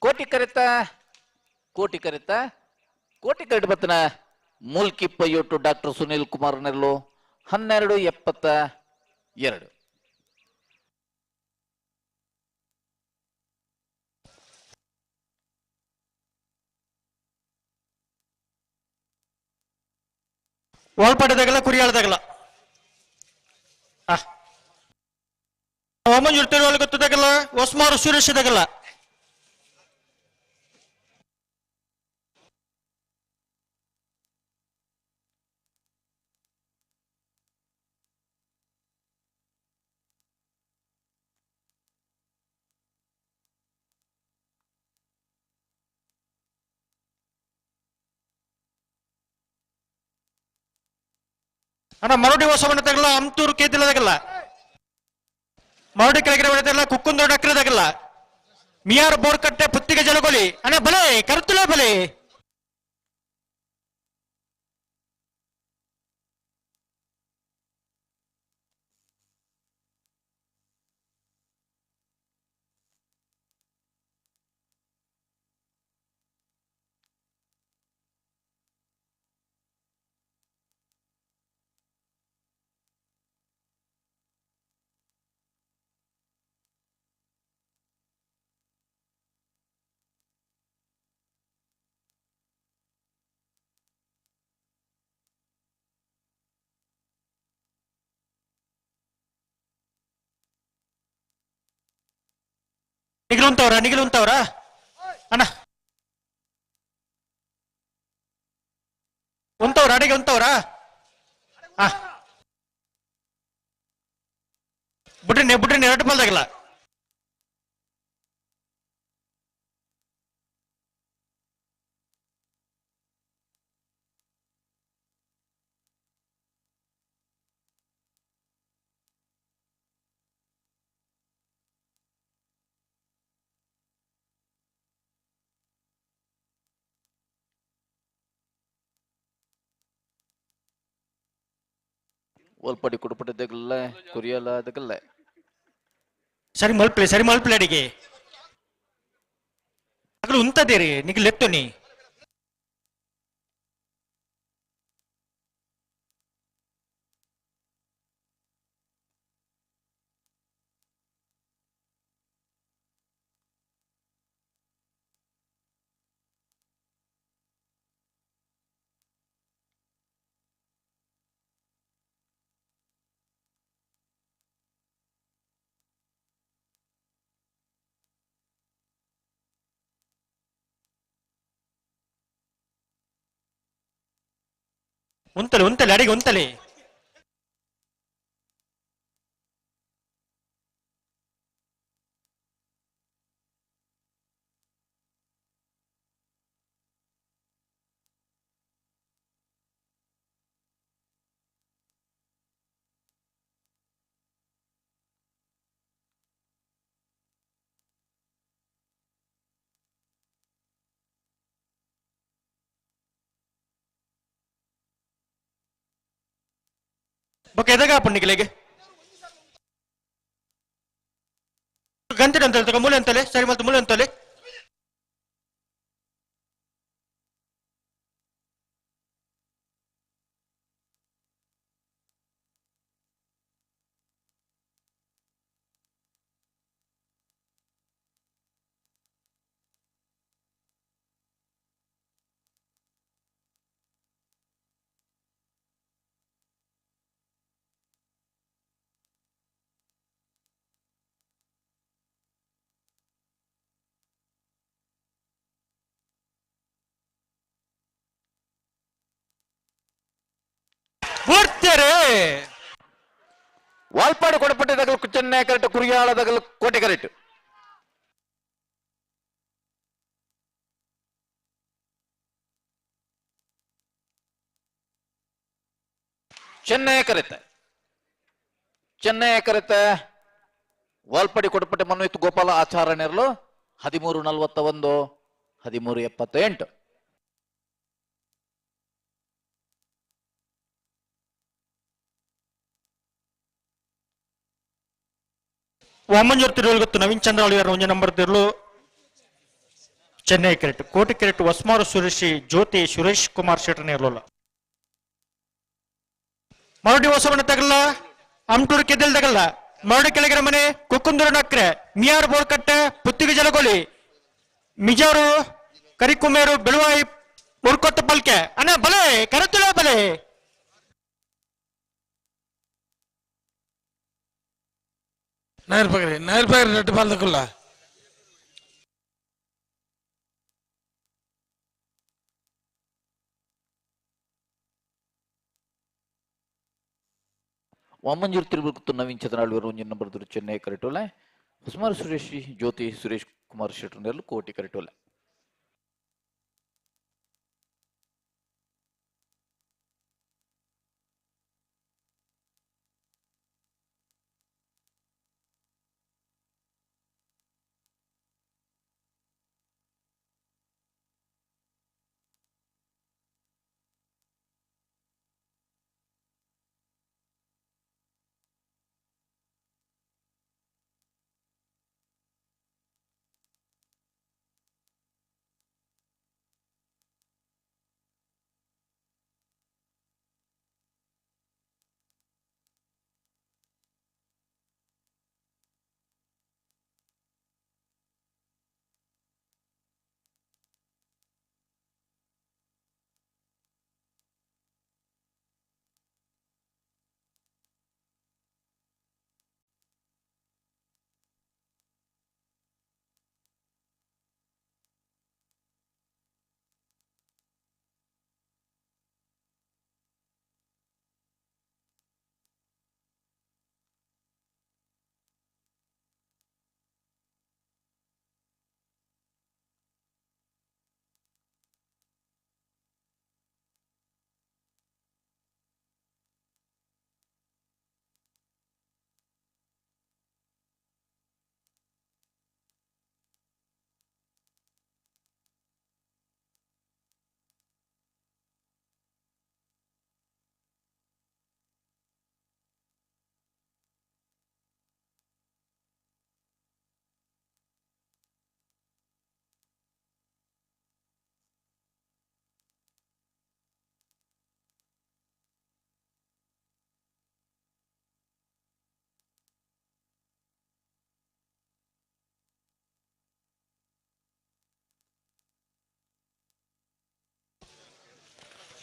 ಕೋಟಿ ಕರೆತ್ತ ಕೋಟಿ ಕರೆತ್ತ ಕೋಟಿ ಕರೆಕ್ಟ್ ಬತ್ತನ ಮುಲ್ಕಿ ಪೈಯೊಟ್ಟು ಡಾಕ್ಟರ್ ಸುನಿಲ್ ಕುಮಾರ್ ನೆಲ್ಲು 12:72. ವಾಲ್ಪಾಟದಾಗಲ್ಲ ಕುರಿಯಾಳದಾಗಲ್ಲ ವಾಮಂಜೂರು ತಿರುವಲ್ಲಿ ಗೊತ್ತದಾಗಲ್ಲ ಹೊಸ್ಮಾರು ಸುರೇಶದಾಗಲ್ಲ ಅಣ್ಣ ಮರೋಡಿ ಹೊಸಮನೆ ತಗಲ ಅಮ್ತೂರು ಕೇತಿಲದಾಗಲ್ಲ ಮರೋಡಿ ಕೆಳಗಡೆ ಹೊಡೆದಲ್ಲ ಕುಕ್ಕುಂದೋಡ ಅಕ್ರದಾಗಲ್ಲ ಮಿಯಾರ್ ಬೋರ್ಕಟ್ಟೆ ಪುತ್ತಿಗೆ ಜಲಗೋಲಿ ಅಣ್ಣ ಬಲೆ ಕರುತುಲ ಬಲೆ. ನಿಗಲುಂತವ್ರ ನಿಗಲುಂತವ್ರ ಅಣ್ಣ ಉಂತವ್ರ ಅಡಿಗೆ ಉಂತವ್ರ ಆ ಬಿಡ್ರಿ ಬಿಡ್ರಿ ಎರಡು ಬಲ್ದಾಗಲ್ಲ. ಒಲ್ಪಡಿ ಕುಡುಪಟ್ಟಿದ್ದಗಲ್ಲ ಕುರಿಯಲ್ಲ ಅದಕ್ಕಲ್ಲ. ಸರಿ ಮಲ್ಪ್ಲೆ ಸರಿ ಮಲ್ಪ್ಲೆ ಅಡಿಗೆ ಅಗಲು ಉಂತದೇರಿ ನಿಗ್ ಲೆತ್ತುನಿ. ಉಂತಲೆ ಉಂತಲೆ ಅಡಿಗೆ ಉಂತಲೆ. ಬೊಕ್ಕ ಎದಗ ಪುಣ್ಣಿಗೆ ಗಂಟೆ ಅಂತ ಮೂಲೆ ಅಂತಲೆ ಸರಿ ಮಲ್ತು ಮೂಲೆ ಅಂತಲೆ. ವಾಲ್ಪಾಡು ಕೊಡಪಟ್ಟಿದಗಲು ಚೆನ್ನೈ ಕರೆಕ್ಟ್ ಕುರಿಯಾಳದಗಲು ಕೋಟೆ ಕರೆಕ್ಟ್. ಚೆನ್ನೈ ಕರೆತ ಚೆನ್ನೈ ಕರೆತ ವಾಲ್ಪಡಿ ಕೊಡಪಟ್ಟೆ ಮನ್ವಿತ್ ಗೋಪಾಲ ಆಚಾರಣೆರಲು 13:41 13:78. ವಾಮಂಜೂರ್ ತಿರುವಲ್ ಗೊತ್ತು ನವೀನ್ ಚಂದ್ರ ಅಳಿಯರ್ ಒಂಜಿ ನಂಬರ್ ತಿರುಳು ಚೆನ್ನೈ ಕೆರೆಟ್ ಕೋಟಿ ಕೆರೆಟ್ ವಸ್ಮಾರು ಸುರೇಶಿ ಜ್ಯೋತಿ ಸುರೇಶ್ ಕುಮಾರ್ ಶೆಟ್ಟರ್ ಇರಲಿಲ್ಲ. ಮರಡಿ ಹೊಸಮನೆ ತಗಲ್ಲ ಅಮ್ಟೂರು ಕೆದ್ದಲ್ ತಗಲ್ಲ ಮರಡಿ ಕೆಳಗಿನ ಮನೆ ಕುಕ್ಕುಂದೂರು ನಕ್ರೆ ಮಿಯಾರ್ ಬೋರ್ಕಟ್ಟೆ ಪುತ್ತಿಗೆ ಜಲಗೋಲಿ ಮಿಜಾರು ಕರಿಕುಮೇರು ಬೆಳುವಾಯಿ ಮುರ್ಕೊತ್ತ ಪಲ್ಕೆ ಅಣ್ಣ ಬಲೆ ಕರತುಲ ಬಲೆ. ನಾಯರ್ ಪಗರಿ ನಾಯರ್ ಪಗರಿ ரெட்டு பாலத்துக்குள்ள ವಾಮಂಜೂರು ತಿರುಗುತ್ತು ನವೀನ್ ಚಂದ್ರಾಳ್ವರು ಒಂಜಿ ನಂಬರ್ ದುರು ಚೆನ್ನೈ ಕರೆಟೋಲೆ ಹೊಸಮಾರು ಸುರೇಶ್ ಜ್ಯೋತಿ ಸುರೇಶ್ ಕುಮಾರ್ ಶೆಟ್ಟರ್ನೆಲ್ಲ ಕೋಟಿ ಕರೆಟೋಲೆ.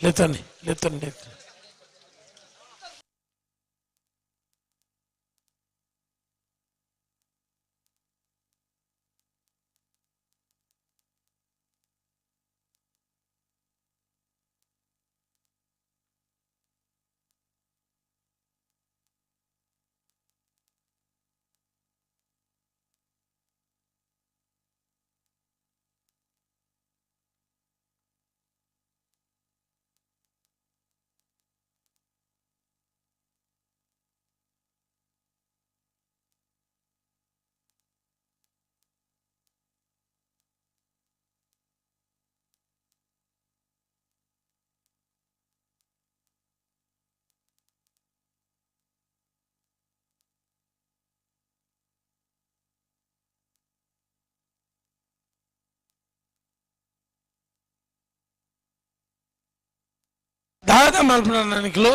ಲೆತ್ತನಿ ಲೆತ್ತನಿ ದಾದ ಮಲ್ಪುನ ನಿಕ್ಲು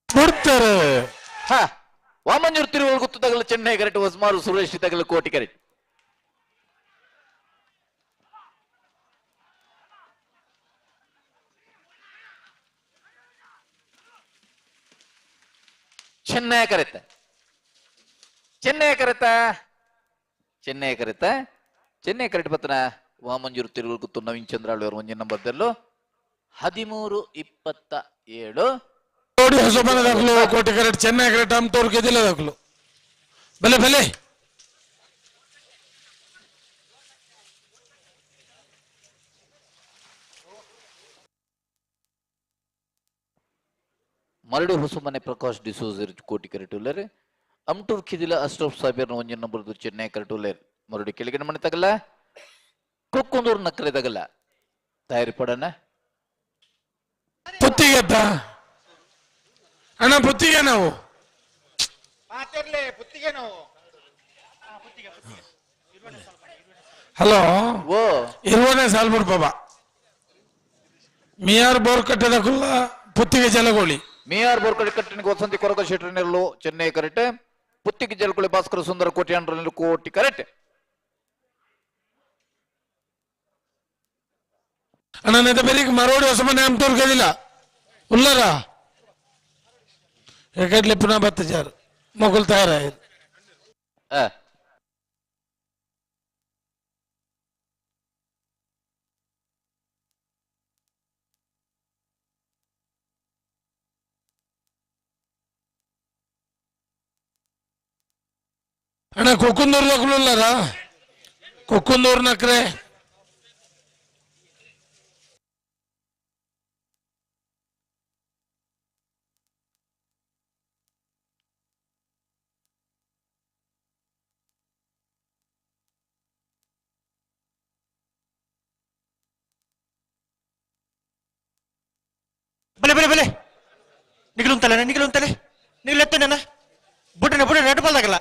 ಕೊಡ್ತಾರೆ. ವಾಮಂಜೂರು ತಿರುವಲ್ ಗುತ್ತು ತಗಲು ಚೆನ್ನೈ ಕರೆಕ್ಟ್ ಹೊಸ್ಮಾರು ಸುರೇಶ್ ತಗಲು ಕೋಟಿ ಕರೆಕ್ಟ್. ಚೆನ್ನೈ ಕರೆತ ಚೆನ್ನೈ ಕರೆತ ಚೆನ್ನೈ ಕರೆತ ಚೆನ್ನೈ ಕರೆಕ್ಟ್ ಬತ್ತನ ವಾಮಂಜೂರು ತಿರುವಲ್ ಗುತ್ತು ನವೀನ್ ಚಂದ್ರ ಆಳ್ವರು ಒಂಜಿನ ನಂಬರ್ದಲ್ಲೂ 13-27. ಕೋಟಿ ಹೊಸಬನ ದಾಖಲು ಕೋಟಿ ಕರೆಕ್ಟ್ ಚೆನ್ನೈ ಕರೆಕ್ಟ್ ಅಮ್ಟೂರ್ ಗೆದ್ದಿಲ್ಲ ದಾಖಲು ಬಲೆ ಬಲೆ. ಮರಡಿ ಹೊಸಮನೆ ಪ್ರಕಾಶ್ ಡಿಸೋಜರ್ ಕೋಟಿ ಕರೆಕ್ಟ್ ಉಲ್ಲೇರಿ. ಅಮ್ಟೂರ್ ಖಿದಿಲ ಅಶ್ರಫ್ ಸಾಬೇರ್ನ ಒಂಜಿನ ನಂಬರ್ದು ಚೆನ್ನೈ ಕರೆಕ್ಟ್ ಉಲ್ಲೇರಿ. ಮರಡಿ ಕೆಳಗಿನ ಮನೆ ತಗಲ್ಲ ಕುಕ್ಕುಂದೂರು ನಕ್ಕರೆ ತಗಲ್ಲ ತಯಾರಿ ಪಡೋಣ. ಪುತ್ತಿಗೆ ಅಣ್ಣ ಪುತ್ತಿಗೆ ನಾವು ಹಲೋ ಓ ಇರುವನೇ ಸಾಲ್ಬಿಡ್ ಬಾಬಾ ಮಿಯಾರ್ ಬೋರ್ ಕಟ್ಟದ ಕುಲ್ಲ ಪುತ್ತಿಗೆ ಜಲಗೋಳಿ ಮಿಯಾರ್ ಬೋರ್ ಕಟ್ಟೆ ಕಟ್ಟಿನ ವಸಂತಿ ಕೊರಗ ಶೆಟ್ಟರ್ನೆಲ್ಲು ಚೆನ್ನೈ ಕರೆಕ್ಟ್. ಪುತ್ತಿಗೆ ಜಲಗೋಳಿ ಭಾಸ್ಕರ ಸುಂದರ ಕೋಟಿ ಅಂಡ್ರನೆಲ್ಲು ಕೋಟಿ ಕರೆಕ್ಟ್. ಅಣ್ಣ ನೆದ ಬೆರಿಗೆ ಮರೋಡಿ ಹೊಸಮನೆ ಅಮ್ಟೂರ್ ಗೆದಿಲ್ಲ ಉಲ್ಲರ ಯಾಕಡ್ಲಿ ಪುನಃ ಬತ್ತಜಾರು ಮೊಗಲ್ ತಯಾರಾಯಿರು. ಅಣ್ಣ ಕೊಕ್ಕುಂದೂರು ನಕಲುಲ್ಲಾರ ಕೊಕ್ಕುಂದೂರು ನಕ್ರೆ ಬಲೆ ಬಲೆ ಬಲೆ ನಿಗಲುಂತಲೆ ನಿಗಲುಂತಲೆ ನಿಗಲೆತ್ತೇನ ಬುಟ್ಟನೆ ಬುಟ್ಟನೆ ರೆಡ್ ಬಾಲ್ದಾಗಲ್ಲ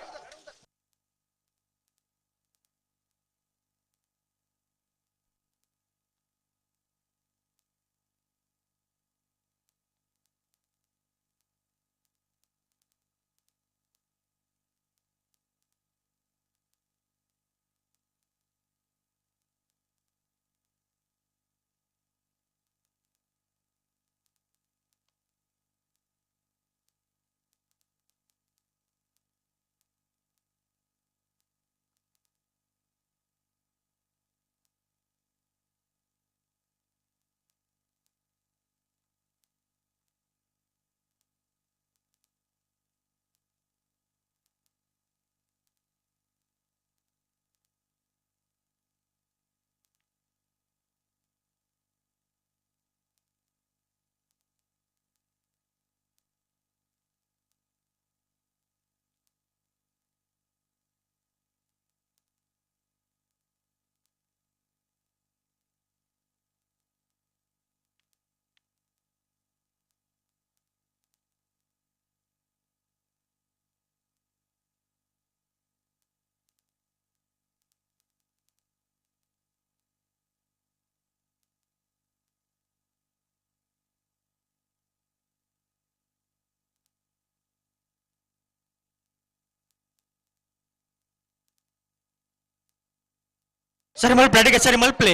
ಸರಿ ಮಲ್ಪ್ಲೆ ಅಡಿಗೆ ಸರಿ ಮಲ್ಪ್ಲೆ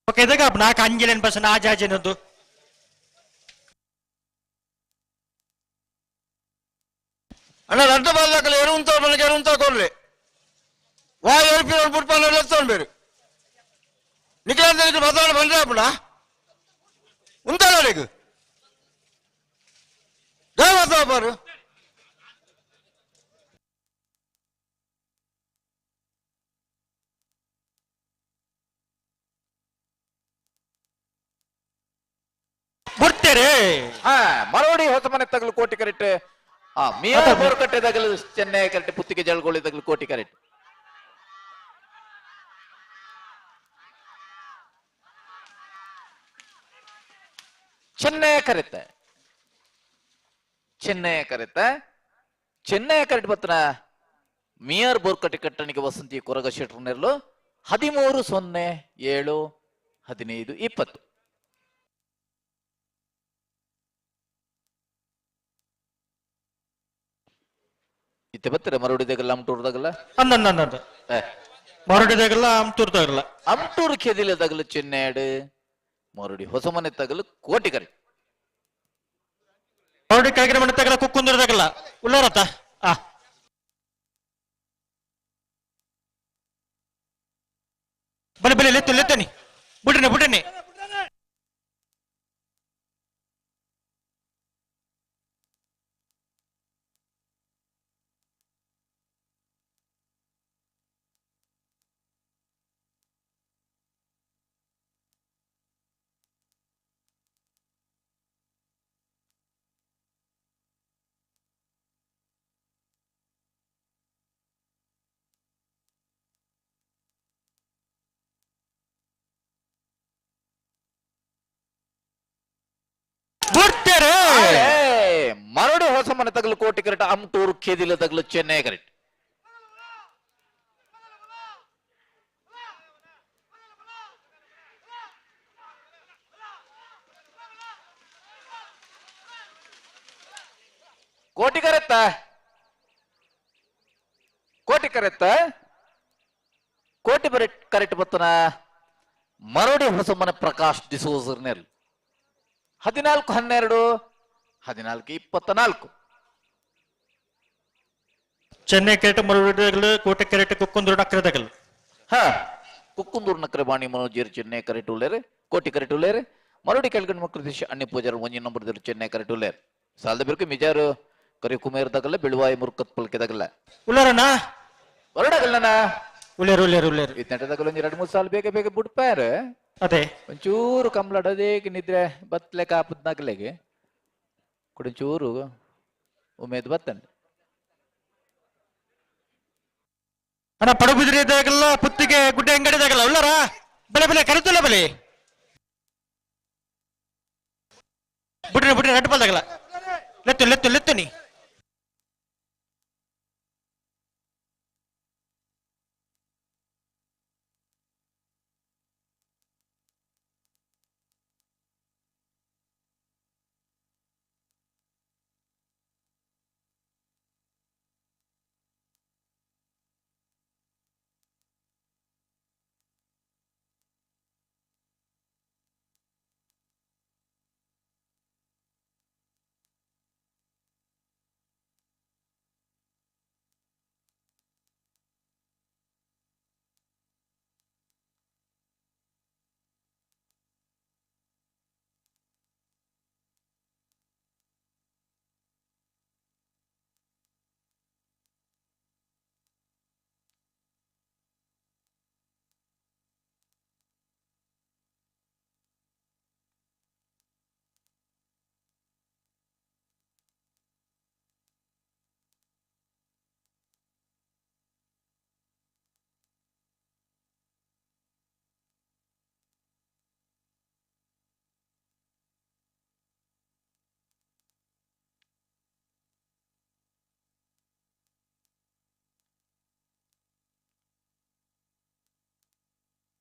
ಓಕೆ ಇದಾಗ ನಾಲ್ಕು ಅಂಜಿಲೇನು ಬಸ್ ಆಜಾಜಿನದ್ದು ಅಣ್ಣ ರಡ್ಡ ಬಾಲ್ದಾಕಲ ಎರುಂತ ನನಗೆ ಎರುಂತ ಕೊಡ್ಲಿ ವಾ ಎರುಪಿ ಪುಟ್ಪಾನ ಎತ್ತೊಂಡು ಬೇರು ನಿಖಿಲ ಬದಲಾವಣೆ ಬಂದ್ರೆ ಅಪ್ಪಣ ಉಂತಾಳ ಬಾರು ಬಿಡ್ತೇರೆ ಹಾ ಮರೋಡಿ ಹೊಸ ಮನೆ ತಗಲು ಕೋಟಿ ಕರೆಕ್ಟ್ ಆ ಮಿಯಾ ಬೋರ್ಕಟ್ಟೆ ತಗಲು ಚೆನ್ನೈ ಕರೆಕ್ಟ್ ಪುತ್ತಿಗೆ ಜಳಗೋಳಿ ತಗಲು ಕೋಟಿ ಕರೆಕ್ಟ್. ಚೆನ್ನೈ ಕರೆತ ಚೆನ್ನೈ ಕರೆತ ಚೆನ್ನೈ ಕರೆಕ್ಟ್ ಬತ್ತನ ಮಿಯರ್ ಬೋರ್ಕಟ್ಟೆ ಕಟ್ಟಣಿಗೆ ವಸಂತಿ ಕೊರಗ ಶೆಟ್ರ್ ನೆರಳು 13 0 7 15 20. ಇತ್ತೆ ಬತ್ತರ ಮರೋಡಿದಾಗಲ್ಲ ಅಮ್ಟೂರ್ದಾಗಲ್ಲ ಅಂದ ಮರೋಡಿದಾಗಲ್ಲ ಅಮ್ಟೂರ್ದಾಗಲ್ಲ ಅಮ್ಟೂರು ಕೆದಿಲದಾಗಲು ಚೆನ್ನೇಡು ಮರೋಡಿ ಹೊಸ ಮನೆ ತಗಲು ಕೋಟಿ ಕರೆ ಮರೋಡಿ ಕೆಳಗಿನ ಮನೆ ತಗಲ ಕುಕ್ಕುಂದೂರ್ದಾಗಲ್ಲ ಉಳ್ಳಾರತ್ತ ಆ ಬಲೆ ಬಲೆ ಲೆತ್ತು ಲೆತ್ತನಿ ಬುಡ್ರನೆ ಬುಡ್ರನೆ ಮರಡು ಹೊಸ ಮನೆ ತಗಲು ಕೋಟಿ ಕರೆಕ್ಟ್ ಅಮ್ಟೂರು ಖೇದಿಲ ತಗಲು ಚೆನ್ನೈ ಕರೆಕ್ಟ್. ಕೋಟಿ ಕರೆತ್ತ ಕೋಟಿ ಕರೆತ್ತ ಕೋಟಿ ಬರೆ ಕರೆಕ್ಟ್ ಬತ್ತನ ಮರೋಡಿ ಹೊಸಮನೆ ಪ್ರಕಾಶ್ ಡಿಸೋಜರ್ನೆಲ್ 14 12 14 24. ಚೆನ್ನೈ ಕೆರೆಟ್ ಮರಳು ಕೋಟೆ ಕೆರೆಟ್ ಕುಕ್ಕುಂದೂರು ನಕ್ರೆದಗಲ್. ಹಾ ಕುಕ್ಕುಂದೂರು ನಕ್ರೆ ಬಾಣಿ ಮನೋಜೀರ್ ಚೆನ್ನೈ ಕರೆಕ್ಟ್ ಉಳ್ಳೇರೆ ಕೋಟಿ ಕರೆಕ್ಟ್ ಉಳ್ಳೇರೆ. ಮರುಡಿ ಕೆಳಗಡೆ ಮಕ್ಕಳು ದಿಶ ಅಣ್ಣಿ ಪೂಜಾರ ಒಂಜಿ ನಂಬರ್ ದಲ್ಲಿ ಚೆನ್ನೈ ಕರೆಟ್ ಉಲ್ಲೇರ್ ಸಾಲದ ಬಿರುಕು ಮಿಜಾರು ಕರಿ ಕುಮೇರ್ ತಗಲ್ಲ ಬಿಳುವಾಯಿ ಮುರ್ಕತ್ ಪಲ್ಕೆ ತಗಲ್ಲ ಉಳ್ಳಾರಣ್ಣ ಹೊರಡಗಲ್ಲಣ್ಣ ಉಳ್ಳೇರು ಉಳ್ಳೇರು ಉಳ್ಳೇರು ಇತ್ನೆಟದಾಗಲ್ಲ ಒಂಜಿ 2-3 ಸಾಲ ಬೇಗ ಬೇಗ ಬುಡ್ಪಾರ ಅದೇ ಒಂಚೂರು ಕಂಬ್ಲಡದೇಗ ನಿದ್ರೆ ಬತ್ಲೆ ಕಾಪದ್ ನಗಲೆಗೆ ಕುಡಂಚೂರು ಉಮೇದ್ ಬತ್ತಂಡೆ ಅಣ್ಣ ಪಡುಬಿದ್ರಿ ಇದಾಗಲ್ಲ ಪುತ್ತಿಗೆ ಗುಡ್ಡೆ ಅಂಗಡಿ ಇದಾಗಲ್ಲ ಉಳ್ಳಾರ ಬೆಲೆ ಬೆಲೆ ಕರಿತಲ್ಲ ಬೆಲೆ ಬಿಡ್ರಿ ಬಿಡ್ರಿ ರಡ್ಡು ಬಲ್ದಾಗಲ್ಲ ಲೆತ್ತು ಲೆತ್ತು ಲೆತ್ತು ನೀ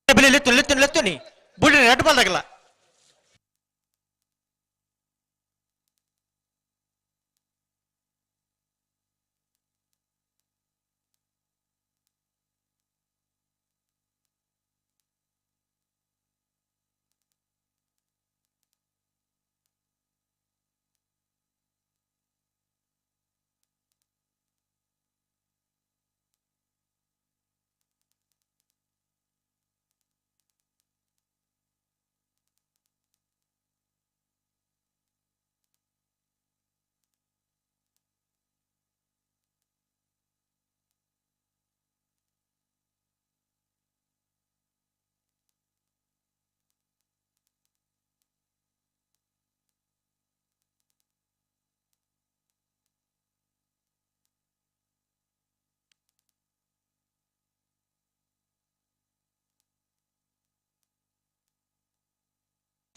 ಬೆಲೆ ಲೆತ್ತು ಲೆತ್ತು ಲೆತ್ತು ನೀ ಬಿಡ್ರಿ ರಡ್ಡು ಬಲ್ದಾಗಲ್ಲ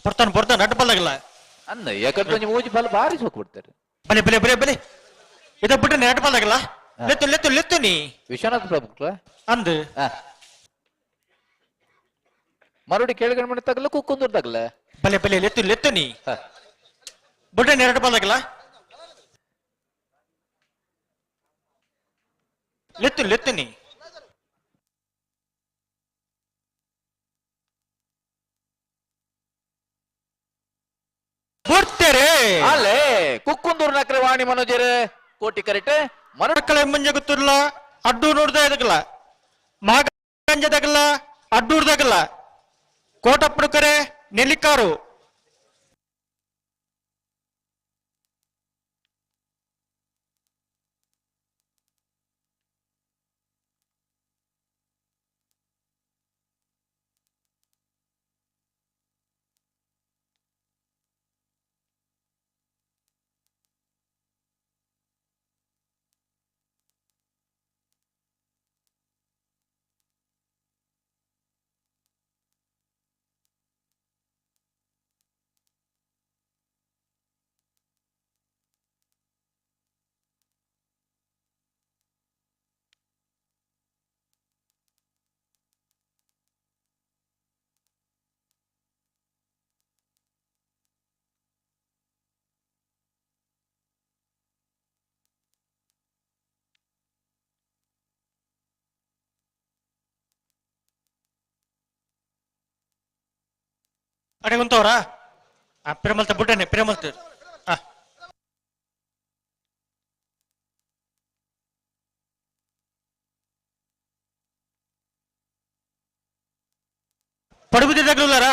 ಬರ್ತಾನೆ ಬರ್ತಾನೆ ರಡ್ಡು ಬಲ್ದಾಗಲ್ಲ ಅನ್ನ ಯಾಕಂದ್ರೆ ಒಂಜಿ ಮೂಜಿ ಬಲ ಬಾರಿ ಸೋಕ್ ಬಿಡ್ತಾರೆ ಬಲೆ ಬಲೆ ಬಲೆ ಬಲೆ ಇದ ಬಿಟ್ರೆ ರಡ್ಡು ಬಲ್ದಾಗಲ್ಲ ಲೆತ್ತು ಲೆತ್ತು ಲೆತ್ತು ನೀ ವಿಶ್ವನಾಥ್ ಪ್ರಭು ಅಂದು ಮರುಡಿ ಕೆಳಗಡೆ ಮನೆ ತಗಲ ಕುಕ್ಕುಂದೂರ್ ತಗಲ ಬಲೆ ಬಲೆ ಲೆತ್ತು ಲೆತ್ತು ನೀ ಬಿಟ್ರೆ ಎರಡು ಬಲ್ದಾಗಲ್ಲ ಲೆತ್ತು ಲೆತ್ತು ನೀ ಬಿಡ್ತೇರೆ ಅಲ್ಲೇ ಕುಕ್ಕುಂದೂರ್ ನಕ್ರೆ ವಾಣಿ ಮನೋಜರೇ ಕೋಟಿ ಕರೆಕ್ಟ್ ಮಕ್ಕಳ ಮುಂಜೆ ಗೊತ್ತಿರಲ್ಲ ಅಡ್ಡು ನೋಡ್ತಾ ಇದಕ್ಕಲ್ಲ ಮಾಗಂಜದಾಗಲ್ಲ ಅಡ್ಡೂರ್ದಾಗಲ್ಲ ಕೋಟಪ್ಪಡುಕರೆ ನೆಲ್ಲಿಕಾರು ಅಡೆ ಕುಂತವ್ರಾ ಪ್ರೇಮಲ್ತ ಬುಡ್ಡನೆ ಪ್ರೇಮಲ್ತ ಆ ಪಡುಬಿದ್ರಿದಾಗ್ಲೂಲಾರ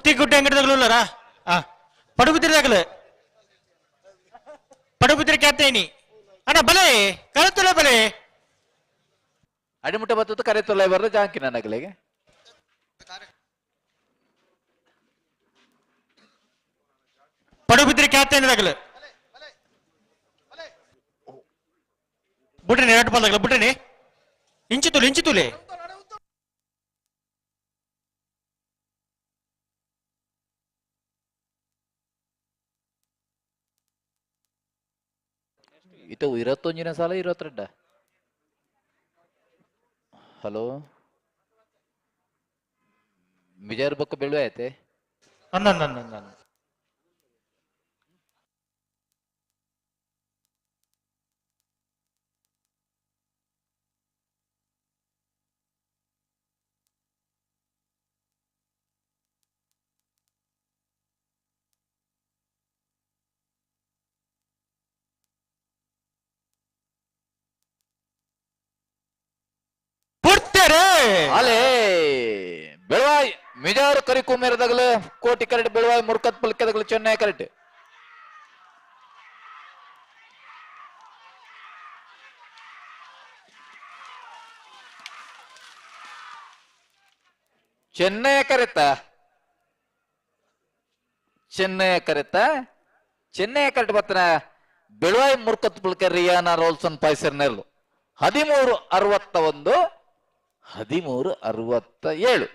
ಪುತ್ತಿಗುಡ್ಡೆ ಅಂಗಡಿದಾಗಲೂ ಉಳ್ಳಾರಾ? ಆ ಪಡುಬಿದ್ರಿದಾಗಲು ಪಡುಬಿದ್ರಿ ಕ್ಯಾತೇನಿ ಅಣ್ಣ ಬಲೆ ಕರೆತುಲ ಬಲೆ ಅಡಿಮುಟ್ಟ ಬತ್ತದ ಕರೆ ಬರ್ದು ಜಾಂಕಿ ನನಗಲಿಗೆ ಪಡುಬಿದ್ರಿ ಕ್ಯಾತೇನಿದಾಗಲು ಬುಡ್ರಿನಿ ಎರಡು ಬಾಲ್ದಾಗಲ ಬುಡ್ರಿನಿ ಇಂಚು ತುಲೆ ಇಂಚು ತುಲೆ. ಇದು ಇರತ್ತೊಂಜಿನ ಸಾಲ ಇರತ್ತೆರಡ. ಹಲೋ ಬಿಜಾರ್ ಬೊಕ್ಕ ಬೆಳುವೆ ಐತೆ. ಅನ್ನ ಅಲೆ ಬೆಳವಾಯ್ ಮಿಜಾರು ಕರಿಕುಮೇರದಾಗಲ ಕೋಟಿ ಕರೆಟ್ ಬೆಳವಾಯ್ ಮುರ್ಕತ್ ಪಲ್ಕೆದಾಗಲ ಚೆನ್ನೈ ಕರೆಟ್. ಚೆನ್ನೈ ಕರೆತ ಚೆನ್ನೈ ಕರೆತ ಚೆನ್ನೈ ಕರೆಟ್ ಬತ್ತನ ಬೆಳವಾಯ್ ಮುರ್ಕತ್ ಪಲ್ಕೆ ರಿಯಾನ ರೋಲ್ಸನ್ ಪಾಯ್ಸರ್ ನೆರ್ಲು 13-61 13-67.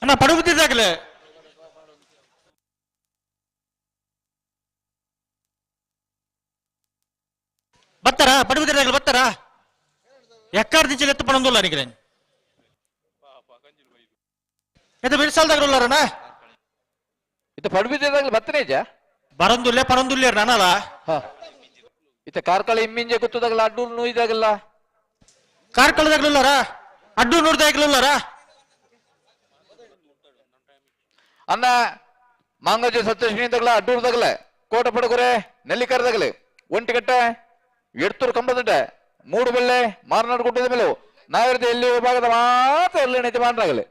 ಅಣ್ಣ ಪಡುಬಿದ್ರಿದಾಗಲೇ ಬತ್ತಾರಾ? ಪಡುಬಿದ್ರಿದಾಗಲೇ ಬತ್ತಾರಾ? ಎಕ್ಕಾರ ದಿಂಚಲು ಎತ್ತು ಪಣಂದುಲ್ಲ ನಿಗಲೇನು ಇದು ಬಿರ್ಸಾಲ್ದಾಗಲುಲ್ಲಾರಣ್ಣ? ಇದು ಪಡುಬಿದ್ರಿದಾಗಲೇ ಬತ್ತನೇಜ ಬರಂದುಲ್ಲೆ ಪರಂದುಲ್ಲೆ ನಾನಲ್ಲ. ಇತ್ತ ಕಾರ್ಕಳ ಇಮ್ಮಿಂಜೆ ಗೊತ್ತದಾಗಲ್ಲ ಅಡ್ಡೂರು ನೋಯ್ದಾಗಲ್ಲ. ಕಾರ್ಕಳದಾಗ್ಲುಲ್ಲಾರ? ಅಡ್ಡು ನೋಡ್ದಾಗ್ಲುಲ್ಲಾರ? ಅನ್ನ ಮಾಂಗಜ ಸತ್ಯಶ್ರೀ ಅಡ್ಡೂರ್ದಾಗಲ ಕೋಟ ಪಡಗುರೆ ನೆಲ್ಲಿಕರದಾಗಲೆ ಒಂಟಿಗಟ್ಟೆ ಎಡ್ತೂರು ಕಂಬದಡ್ಡೆ ಮೂಡು ಬೆಳ್ಳೆ ಮಾರನಾಡು ಗುಡ್ಡದ ಮೇಲೆ ನಾವಿರದ ಎಲ್ಲಿ ವಿಭಾಗದ ಮಾತ್ರ ಎಲ್ಲ ನೈತಿ ಮಾರನಾಗಲೆ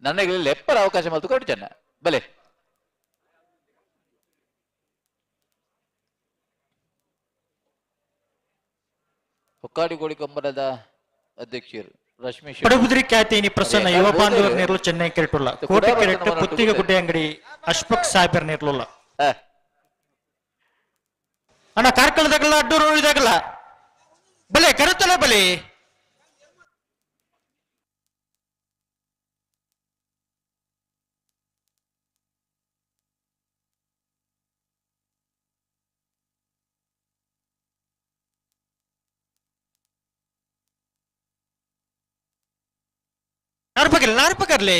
ನನಗೆ ಲೆಪ್ಪರ ಅವಕಾಶ ಮತ್ತು ಕೊಟ್ಟು ಚೆನ್ನ ಬಲೆ. ಹೊಕ್ಕಾಡಿಗೋಡಿ ಕಂಬಳದ ಅಧ್ಯಕ್ಷರು ರಶ್ಮಿ ಶೆಟ್ಟಿ. ಪಡುಬಿದ್ರಿ ಖ್ಯಾತಿನಿ ಪ್ರಸನ್ನ ಯುವ ಬಾಂಧವರ ನೇರ್ಲು ಚೆನ್ನೈ ಕೆರೆಟುಲ್ಲ ಕೋಟೆ ಕೆರೆಟ್ಟು ಪುತ್ತಿಗೆ ಗುಡ್ಡೆ ಅಂಗಡಿ ಅಶ್ಫಕ್ ಸಾಹೇಬರ್ ನೇರ್ಲುಲ್ಲ. ಅಣ್ಣ ಕಾರ್ಕಳದಾಗಲ್ಲ ಅಡ್ಡೂರು ಇದಾಗಲ್ಲ ಬಲೆ ಕರುತ್ತಲ ಬಲೆ. ನಾರು ಪಕಡ್ಲಿ ನಾರು ಪಕಡ್ಲಿ.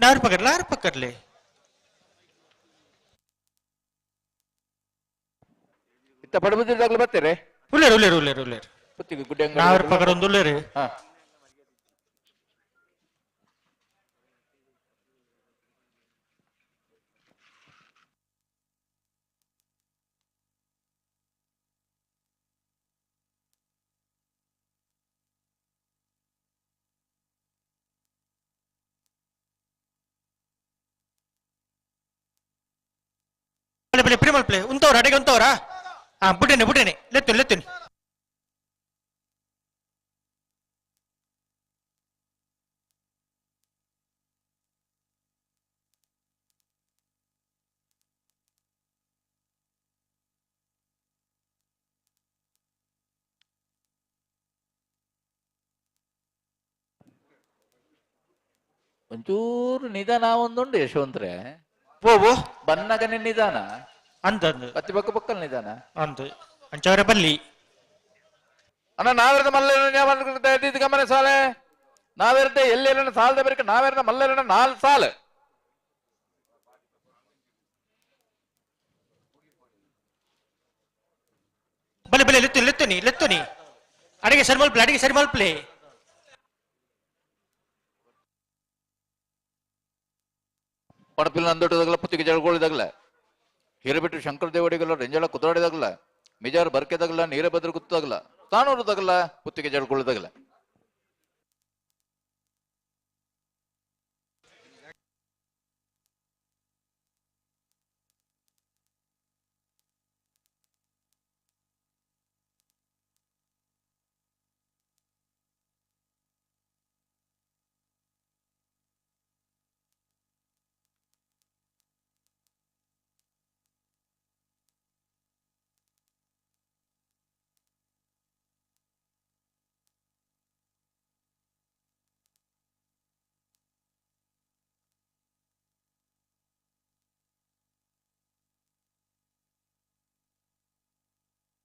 ನಾರು ಪಕಡ್ಲಿ ನಾರು ಪಕಡ್ಲಿ. ಇತ್ತ ಪಡುಬಿದ್ರಿದಾಗಲೇ ಬರ್ತೀರಿ? ಉಳ್ಳೇರು ಉಳ್ಳೇರು ಉಳ್ಳೇರು ಉಳ್ಳೇರು. ಪುತ್ತಿಗೆ ಗುಡ್ಡೆ ಅಂಗಡಿ ನಾರು ಪಕಡೊಂದು ಉಳ್ಳೇರು. ಬಲೆ ಪ್ರಿಮಲ್ ಪ್ಲೇ ಉಂತವ್ರ ಅಡಿಗೆ ಉಂತವ್ರಾ ಹಾ ಬುಡ್ಡೇನೆ ಬುಡ್ಡೇನೆ ಲೆತ್ತುನಿ ಲೆತ್ತುನಿ. ಒಂಚೂರು ನಿಧಾನ ಒಂದುಂಡು ಯಶವಂತ್ರೆ. ಪೋವು ಬನ್ನಗನೆ ನಿಧಾನ ಅಂತ ಪತ್ತಿ ಬಕ್ಕ ಬಕ್ಕಲ್ ನಿಧಾನ ಅಂತ ಅಂಚವರ ಬಲ್ಲಿ ಅಣ್ಣ ನಾವೆರದ ಮಲ್ಲ ಗಮನ ಸಾಲೆ ನಾವೆರದೆ ಎಲ್ಲೆಲ್ಲ ಸಾಲದ ಬರಕ ನಾವೆರದ ಮಲ್ಲೆಲ್ಲ ನಾಲ್ ಸಾಲ ಬಲೆ ಬಲೆ ಲೆತ್ತುನಿ ಲೆತ್ತುನಿ ಲೆತ್ತುನಿ ಅಡಿಗೆ ಸರಿ ಮಲ್ಪ್ಲೆ ಅಡಿಗೆ ಸರಿ ಮಲ್ಪ್ಲೆ. ಪಣಪಿಲ್ ನಂದೊಟ್ಟದಾಗಲ ಪುತ್ತಿಗೆ ಜಳಗೋಳಿದಾಗಲ ಹಿರಬಿಟ್ಟು ಶಂಕರ ದೇವಡಿಗಲ್ಲ ರೆಂಜಾಳ ಕುದುರಾಡಿದಾಗಲ ಮಿಜಾರ್ ಬರ್ಕೆದಾಗಲ ನೀರಭದ್ರ ಗುತ್ತಾಗಲ ತಾನೂರುದಾಗಲ ಪುತ್ತಿಗೆ ಜಳಗೋಳಿದಾಗಲ.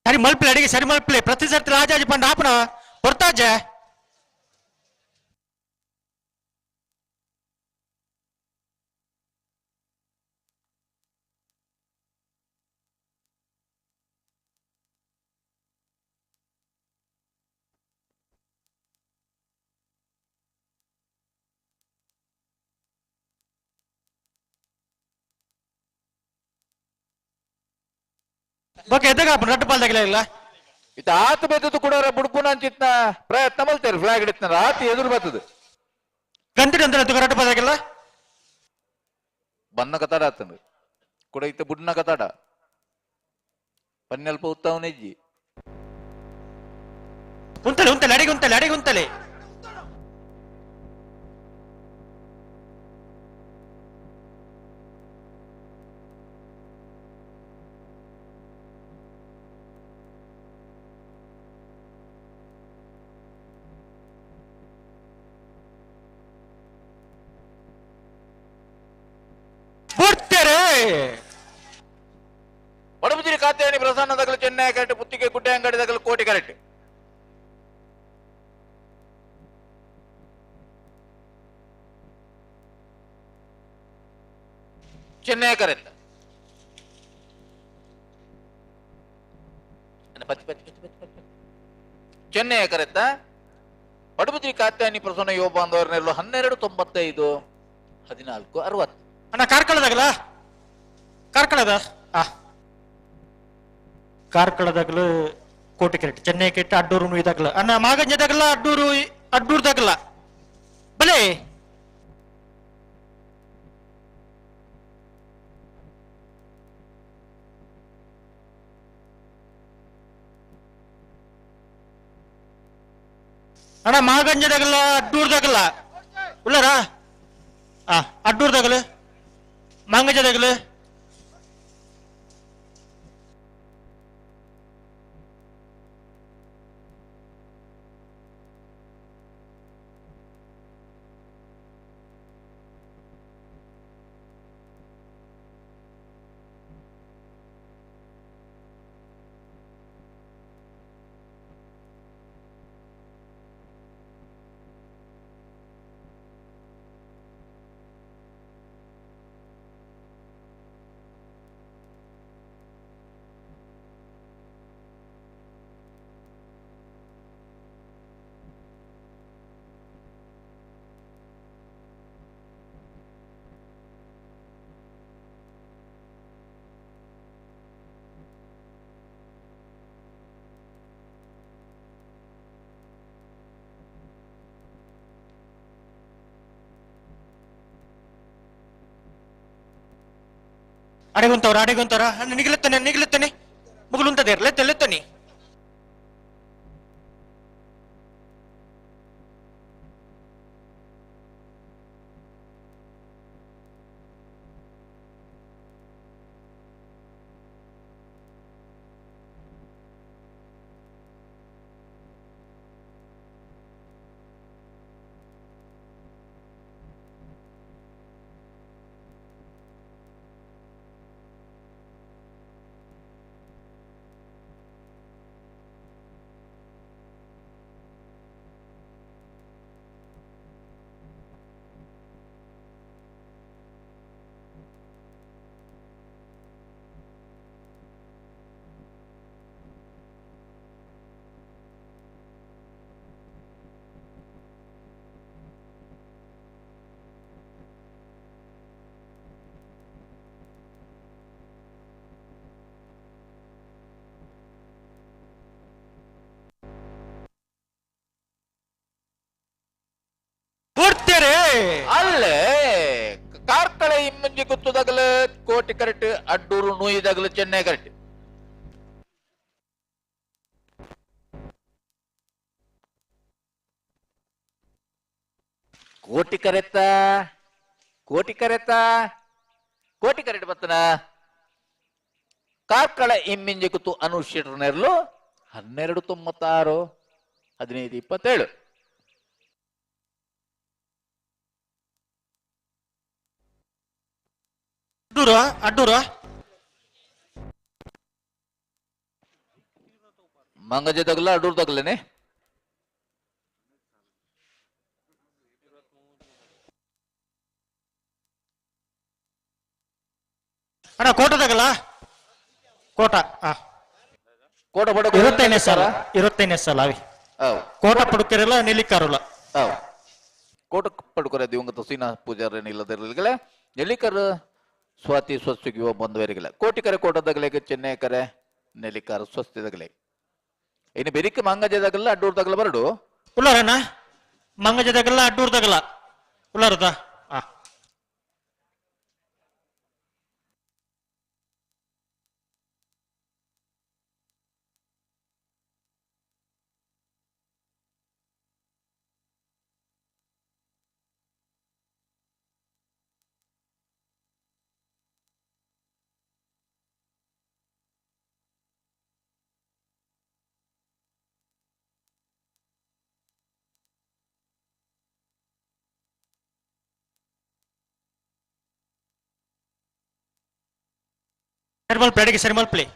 ಸರಿ ಮಲ್ಪ್ಲೆ ಅಡಿಗೆ ಸರಿ ಮಲ್ಪ್ಲೆ ಪ್ರತಿ ಸರ್ತಿ ರಾಜಾಜಿ ಪಂಡ ಆಪನ ಹೊರ್ತಾಜೆ. ಓಕೆ ಎದ್ದಾಗ ರಡ್ಡು ಪಾಲ್ದಾಗಿಲ್ಲ ಇಲ್ಲ ಇತ್ತ ಆತ ಬೇತದ್ದು ಕೂಡ ಬುಡ್ಪುನ ಅಂಚಿತ್ನ ಪ್ರಯತ್ನ ಮಲ್ತೇರು ಫ್ಲಾಗ್ ಹಿಡಿತ್ನ ಆತ ಎದುರು ಬರ್ತದೆ ಗಂತಿಡು ಅಂತ ರಡ್ಡು ಪಾಲ್ದಾಗಿಲ್ಲ ಬನ್ನ ಕತಾಡ ಆತನು ಕೂಡ ಇತ್ತ ಬುಡ್ನ ಕತಾಡ ಪನ್ನೆಲ್ಪ ಉತ್ತಾವನೆಜ್ಜಿ ಉಂತಲೆ ಉಂತಲೆ ಅಡಿಗೆ ಉಂತಲೆ ಅಡಿಗೆ ಉಂತಲೆ. ಬಡಬುಜಿರಿ ಕಾತ್ಯಾನಿ ಪ್ರಸನ್ನ ದಗಲು ಚೆನ್ನೈ ಕರೆಕ್ಟ್ ಪುತ್ತಿಗೆ ಗುಡ್ಡೆ ಅಂಗಡಿ ದಗಲು ಕೋಟಿ ಕರೆಕ್ಟ್. ಚೆನ್ನೈ ಕರೆಕ್ಟ್ ಪತ್ತಿ ಪತ್ತಿ ಪತ್ತಿ ಪತ್ತಿ ಪತ್ತಿ ಚೆನ್ನೈ ಕರೆಕ್ಟ. ಬಡಬುಜಿರಿ ಕಾತ್ಯಾನಿ ಪ್ರಸನ್ನ ಯುವ ಬಾಂಧವರನ್ನೆಲ್ಲ 12.95 14.60. ಅಣ್ಣ ಕಾರ್ಕಳದಾಗಲ ಕಾರ್ಕಳದ ಆ ಕಾರ್ಕಳದಾಗಲು ಕೋಟೆ ಕೆರೆಟ್ ಚೆನ್ನೈ ಕೆಟ್ಟ ಅಡ್ಡೂರು ಇದಾಗಲ ಅಣ್ಣ ಮಾಗಂಜದಾಗಲ ಅಡ್ಡೂರು ಅಡ್ಡೂರ್ದಾಗಲ ಬಲೆ ಅಣ್ಣ ಮಾಗಂಜದಾಗಲ ಅಡ್ಡೂರ್ದಾಗಲ ಉಳ್ಳಾರ ಆ ಅಡ್ಡೂರ್ದಾಗಲ ಮಾಂಗಜದಾಗಲ. ಅಡೆಗುಂತವ್ರ ಅಡೆಗುಂತವ್ರ ನಿಗಿಲುತ್ತಾನೆ ನಿಗಿಲುತ್ತಾನೆ ಮುಗುಲುಂತದೇರ್ ಲೆತ್ತ ಲೆತ್ತನಿ. ಅಲ್ಲೇ ಕಾರ್ಕಳ ಇಮ್ಮಂಜಿ ಗುತ್ತದಾಗಲ ಕೋಟಿ ಕರೆಕ್ಟ್, ಅಡ್ಡೂರು ನೂಯಿದಾಗಲ ಚೆನ್ನೈ ಕರೆಕ್ಟ್. ಕೋಟಿ ಕರೆತ್ತ ಕೋಟಿ ಕರೆತ್ತ ಕೋಟಿ ಕರೆಕ್ಟ್ ಬತ್ತನ. ಕಾರ್ಕಳ ಇಮ್ಮಿಂಜಿ ಗುತ್ತು ಅನುಷ್ ಶೆಟ್ಟರ್ನೆರ್ಲು 12.96 15.27. ಅಡ್ಡೂರ ಅಡ್ಡೂರ ಮಂಗಜ ತಗಲ ಅಡ್ಡೂರು ತಗಲೇನೆ. ಅಣ್ಣ ಕೋಟ ತಗಲ ಕೋಟ ಕೋಟ ಪಡ 25ನೇ ಸಾಲ 25ನೇ ಸಾಲ ಅವಿ ಕೋಟ ಪಡುಕರೆಲ್ಲ ನೆಲ್ಲಿಕಾರುಲ. ಕೋಟ ಪಡುಕರ ದಿವಂಗತ ಸೀನಾ ಪೂಜಾರ ನಿಲ್ಲದಿರಲಿಲ್ಲ ನೆಲ್ಲಿಕರ್ ಸ್ವಾತಿ ಸ್ವಸ್ತಿಗೆ ಬಂದವರಿಗಿಲ್ಲ. ಕೋಟಿ ಕರೆ ಕೋಟದಾಗಲೇ ಚೆನ್ನೈ ಕರೆ ನೆಲ್ಲಿಕಾರ ಸ್ವಸ್ತಿದಾಗಲೇ. ಇನ್ನು ಬೆರಿಕೆ ಮಂಗಜದಾಗಲ್ಲ ಅಡ್ಡೂರ್ದಾಗಲ್ಲ ಬರಡು ಉಳ್ಳಾರಣ್ಣ ಮಂಗಜದಾಗಲ್ಲ ಅಡ್ಡೂರ್ದಾಗಲ್ಲ ಉಳ್ಳಾರದ. ಸರಿ ಅಡಿಗೆ ಸರಿ ಮಲ್ಪಲಿ.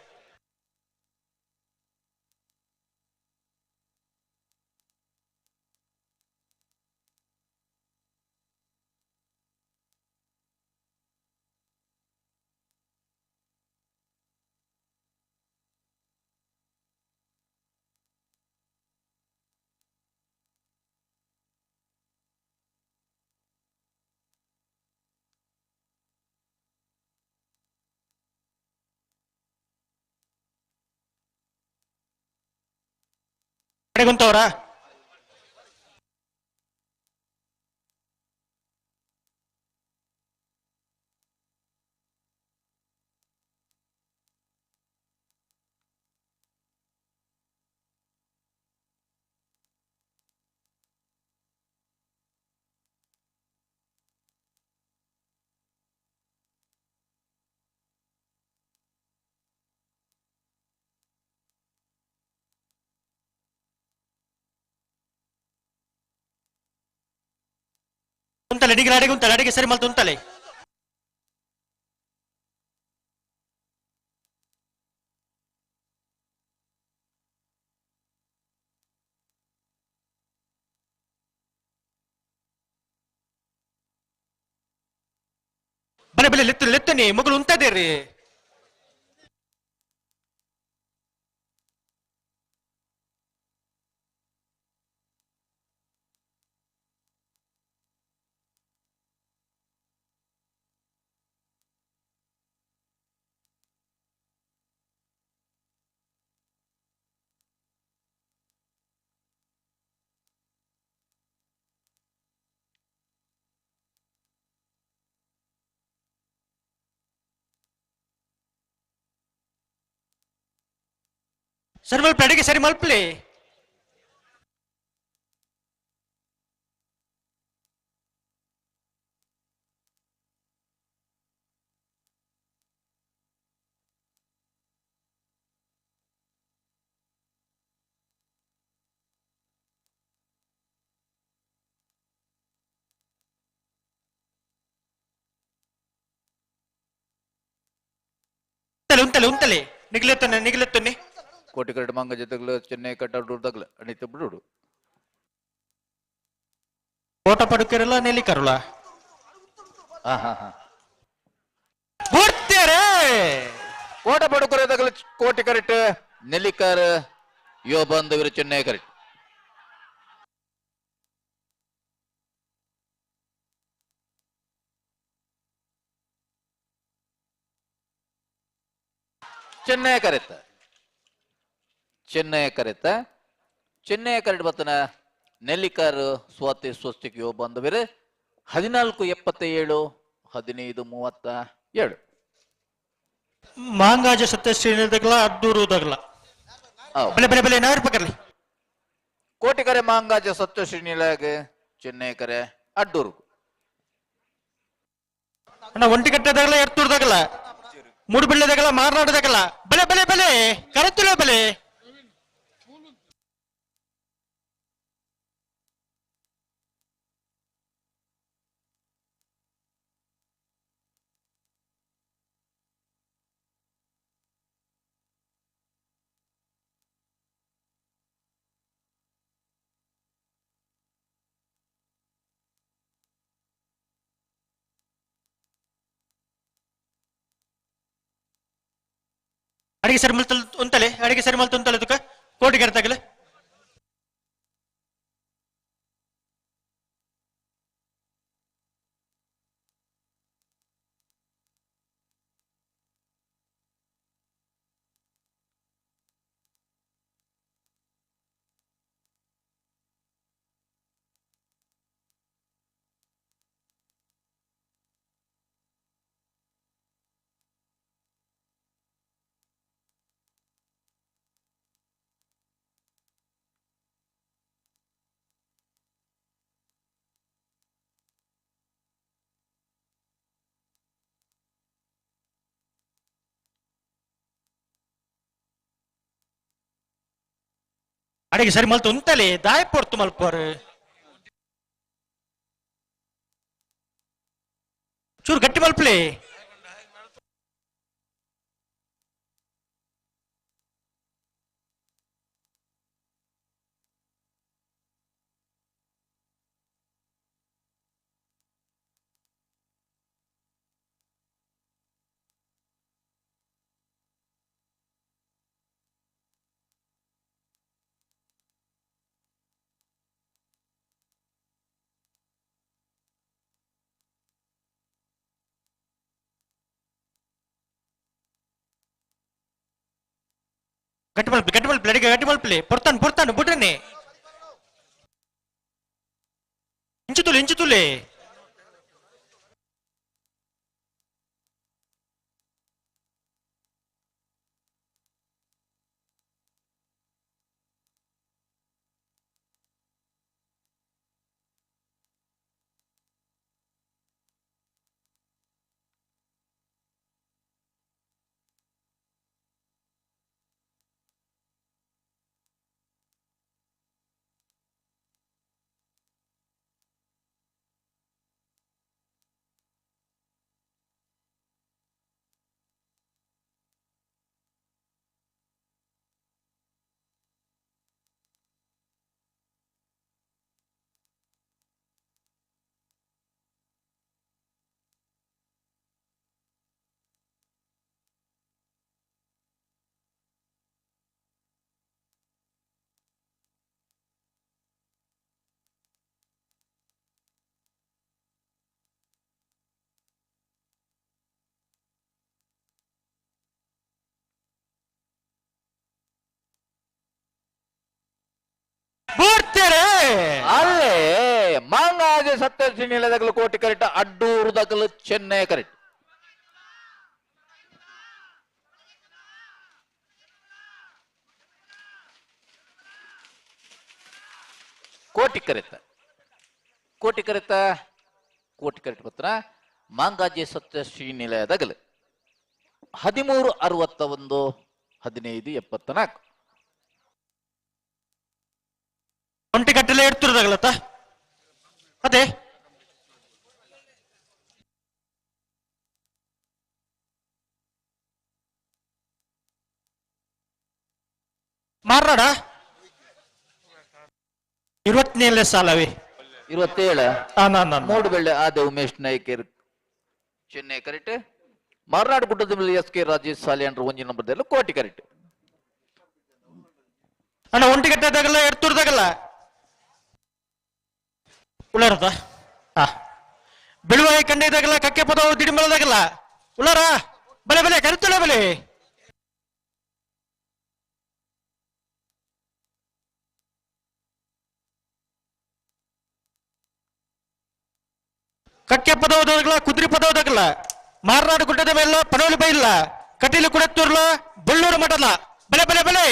ಅಡೆಗುಂತವ್ರ ಉಂತಲೆ ಡಿಗ್ರಿ ಅಡಿಗೆ ಉಂತಲೆ ಅಡಿಗೆ ಸರಿ ಮಲ್ತು ಉಂತಲೆ. ಬಲೆ ಬಲೆ ಲೆತ್ತು ಲೆತ್ತನಿ ಮಗಳು ಉಂತದೇರಿ. ಸರಿ ಮಲ್ಪಲೆ, ಅಡಿಗೆ ಸರಿ ಮಲ್ಪಲೆ. ಉಂತಲೆ ಉಂತಲೆ ನಿಗ್ಲೆತ್ತನೆ ನಿಗ್ಲೆತ್ತನೆ. ಕೋಟಿ ಕರೆಟ್ ಮಂಗ ಜೊತೆಗಳು ಚೆನ್ನೈ ಕಟ್ಟ ತಗಲ ಅಣಿತ ಬಿಡುಡು. ಓಟ ಪಡುಕಿರಲ್ಲ ನೆಲಿ ಕರುಳ. ಹಾ ಹಾ ಹಾ. ಬುಡ್ತಾರೆ. ಕೋಟ ಪಡುಕರೆ ತಗಲ ಕೋಟಿ ಕರೆಟ್ ನೆಲ್ಲಿಕಾರ್ ಯೋ ಬಂದವರು ಚೆನ್ನೈ ಕರೆಟ್. ಚೆನ್ನೈ ಕರೆತ ಚೆನ್ನೈ ಕರೆತ ಚೆನ್ನೈ ಕರೆಟ್ ಬತ್ತನ ನೆಲ್ಲಿಕಾರ್ ಸ್ವಾತಿ ಸ್ವಸ್ತಿಕ್ ಯೋ ಬಂದವರು 14:77 15:37. ಮಾಂಗಾಜ ಸತ್ಯಶ್ರೀ ದಗಲ ಅಡ್ಡೂರು ದಗಲ. ಬಲೆ ಬಲೆ ಬಲೆ ನಾರು ಪಕರ್ಲಿ. ಕೋಟಿ ಕರೆ ಮಾಂಗಾಜ ಸತ್ಯಶ್ರೀ ನಿಲಯಗೆ ಚೆನ್ನೈ ಕರೆ ಅಡ್ಡೂರು. ಅಣ್ಣ ಒಂಟಿಕಟ್ಟೆ ದಗಲ ಎರ್ತೂರು ದಗಲ ಮೂಡುಬಿಳ್ಳೆ ದಗಲ ಮಾರನಾಡು ದಗಲ. ಬಲೆ ಬಲೆ ಬಲೆ ಕರತುಲ ಬಲೆ. ಅಡಿಗೆ ಸರಿ ಮಲ್ತಲ್ ಉಂತಲೆ ಅಡಿಗೆ ಸರಿ ಮಲ್ತು ಉಂತಲೆ ತುಕ ಕೋಟಿ ಕರೆತಾಗಲೆ. ಅಡಿಗೆ ಸರಿ ಮಲ್ತು ಉಂತಲೆ ದಾಯ ಪೊರ್ತು ಮಲ್ಪೋರು ಚೂರು ಗಟ್ಟಿ ಮಲ್ಪಲೆ. ಗಟ್ಟಿ ಮಲ್ಪಲೆ ಗಟ್ಟಿ ಮಲ್ಪಲೆ ಅಡಿಗೆ ಗಟ್ಟಿ ಮಲ್ಪಲೆ. ಪೊರ್ತಾನು ಪೊರ್ತಾನು ಬುಡ್ರನೆ ಇಂಚುತುಲೆ ಇಂಚುತುಲೆ. ಅಲ್ಲೇ ಮಾಂಗಾಜೆ ಸತ್ಯಶ್ರೀ ನಿಲಯದಗಲು ಕೋಟಿ ಕರೆಕ್ಟ್ ಅಡ್ಡೂರು ದಗಲು ಚೆನ್ನೈ ಕರೆಕ್ಟ್. ಕೋಟಿ ಕರೆತ ಕೋಟಿ ಕರೆತ ಕೋಟಿ ಕರೆಟ್ ಪತ್ರ ಮಾಂಗಾಜೆ ಸತ್ಯ ಶ್ರೀ ನಿಲಯದಗಲು 13 61 15 74. ಒಂಟಿ ಕಟ್ಟಲೆ ಎಡ್ತಿರೋದಾಗಲತ್ತ ಅದೇ ಮಾರ್ನಾಡ 27 ಸಾಲವೇ 27 ಮೂಡುಬೆಳ್ಳೆ ಆದ ಉಮೇಶ್ ನಾಯ್ಕರ್ ಚೆನ್ನೈ ಕರೆಕ್ಟ್. ಮಾರ್ನಾಡು ಗುಡ್ಡದ ಮೇಲೆ ಎಸ್ ಕೆ ರಾಜೇಶ್ ಸಾಲಿಯಂಡ್ರ ಒಂಜಿ ನಂಬರ್ದಲ್ಲ ಕೋಟಿ ಕರೆಕ್ಟ್. ಅಣ್ಣ ಒಂಟಿ ಕಟ್ಟದಾಗಲ್ಲ ಎಡ್ತೂರ್ದಾಗಲ್ಲ ಉಳ್ಳಾರದ ಹಾ ಬಿಳುವಾಯಿ ಕಂಡಿದಾಗಲ್ಲ ಕಕ್ಕೆ ಪದವು ದಿಡಿಮಲದಾಗಲ್ಲ ಉಳ್ಳಾರ ಬಲೆ ಬಲೆ ಕರಿತಳೆ ಬಲೆ ಕಕ್ಕೆ ಪದವದಾಗಲ್ಲ ಕುದುರೆ ಪದವದಾಗಲ್ಲ ಮಾರ್ನಾಡು ಗುಡ್ಡದ ಮೇಲೆ ಪಡೋಲಿ ಬೈಲ್ಲ ಕಟೀಲು ಕುಡತ್ತೂರ್ಲ ಬಳ್ಳೂರು ಮಠದ ಬಲೆ ಬಲೆ ಬಲೆ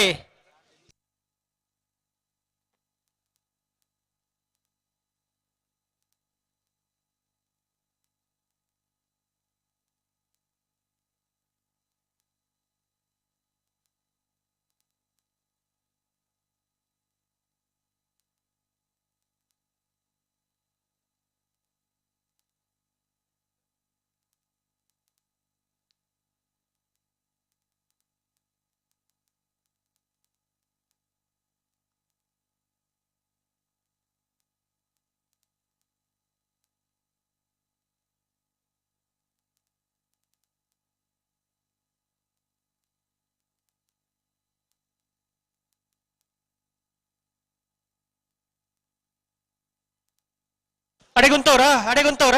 ಅಡೆಗುಂತವ್ರ ಅಡೆಗುಂತವ್ರ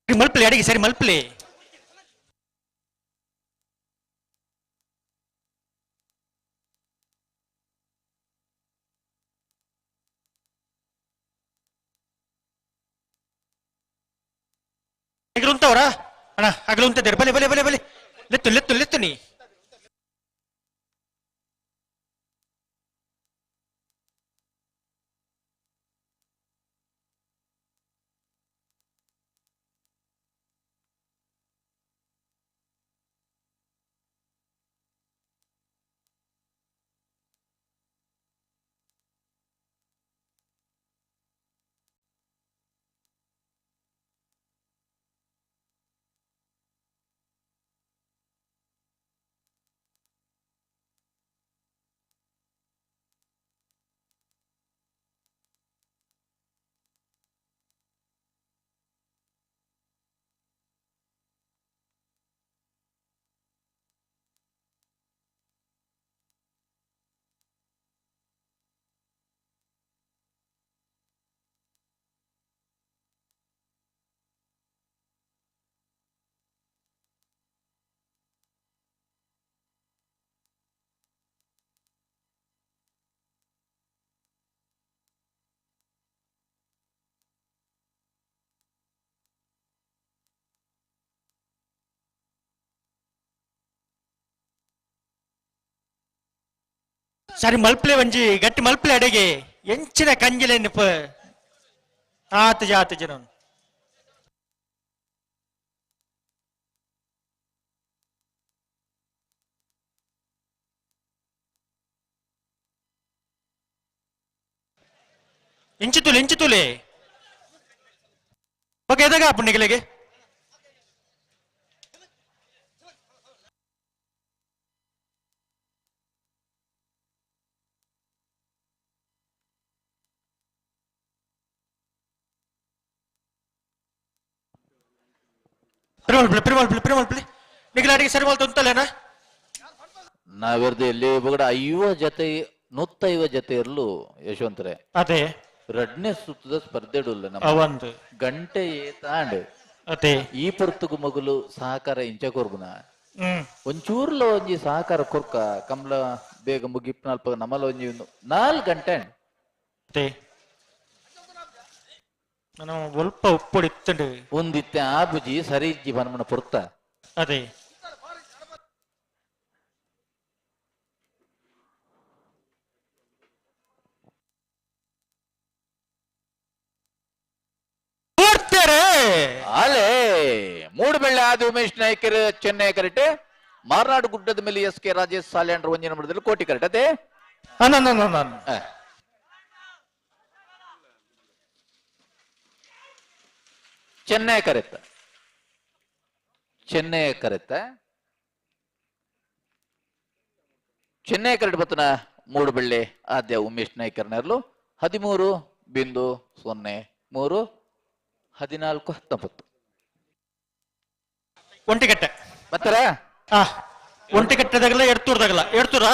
ಮಲ್ಪಲಿ ಅಡಿಗೆ ಸರಿ ಮಲ್ಪಲಿ ಅಗಲುಂತವ್ರ ಅಣ್ಣ ಅಗಲುಂತಿದ್ದಾರೆ ಬಲೆ ಬಲೆ ಬಲೆ ಬಲೆ ಲೆತ್ತು ಲೆತ್ತು ಲೆತ್ತು ನೀ ಸರಿ ಮಲ್ಪಲೆ ಒಂಜಿ ಗಟ್ಟಿ ಮಲ್ಪಲೆ ಅಡೆಗೆ ಎಂಚಿನ ಕಂಜಿಲೆ ನಿಪ್ಪ ಆತ ಜಾತ ಜನ ಇಂಚಿ ತುಲೆ ಇಂಚಿ ತುಲೆ ಓಕೆ ಎದಾಗ ಪುಣ್ಯಗಳಿಗೆ ಪ್ರಿಮಲ್ ಪ್ರಿಮಲ್ ಪ್ರಿಮಲ್ ಪ್ಲಿ ನಿಖಿಲ ಅಡಿಗೆ ಸರಿ ಮಲ್ತು ಅಂತಲೇನಾ ನಾವೆರ್ದು ಎಲ್ಲಿ ಬಗಡ ಐವ ಜೊತೆ 150 ಜೊತೆ ಇರಲು ಯಶವಂತರೆ ಅದೇ ರಡ್ನೆ ಸುತ್ತದ ಸ್ಪರ್ಧೆ ನಮ್ಮ ಅವಂದು ಗಂಟೆ ಏತಾಂಡ್ ಅದೇ ಈ ಪೊರ್ತುಗು ಮಗುಲು ಸಹಕಾರ ಇಂಚ ಕೊರ್ಬುನ ಒಂಚೂರ್ಲ ಒಂಜಿ ಸಹಕಾರ ಕೊರ್ಕ ಕಮ್ಲ ಬೇಗ ಮುಗಿಪ್ನಲ್ಪ ನಮಲ ಒಂಜಿ ಒಂದು 4 ಗಂಟೆ ಅದೇ ನಾನು ಒಲ್ಪ ಉಪ್ಪುಡು ಇತ್ತಂಡು ಒಂದಿತ್ತೆ ಆ ಬುಜಿ ಸರಿ ಇಜ್ಜಿ ಬನ್ಮನ ಪೊರ್ತ ಅದೇ ಅಲೆ ಮೂಡುಬೆಳ್ಳೆ ಆದಿ ಉಮೇಶ್ ನಾಯ್ಕರ್ ಚೆನ್ನೈ ಕರೆಕ್ಟ್. ಮಾರ್ನಾಡು ಗುಡ್ಡದ ಮೇಲೆ ಎಸ್ ಕೆ ರಾಜೇಶ್ ಸಾಲ್ಯಾಂಡ್ರ ಒಂಜಿನ ನಂಬರ್ದಲ್ಲಿ ಕೋಟಿ ಕರೆಕ್ಟ್ ಅದೇ. Chennaya correct, Chennaya correct, Chennaya correct ಬತ್ತನ ಮೂಡುಬೆಳ್ಳೆ ಆದ್ಯ ಉಮೇಶ್ ನಾಯ್ಕರ್ನರ್ಲು 13.03 14.19. ಒಂಟಿಕಟ್ಟೆ ಮತ್ತರ ಒಂಟಿಕಟ್ಟೆದಾಗಲ್ಲ ಎಡ್ತೂರ್ದಾಗಲ್ಲ ಎಡ್ತೂರ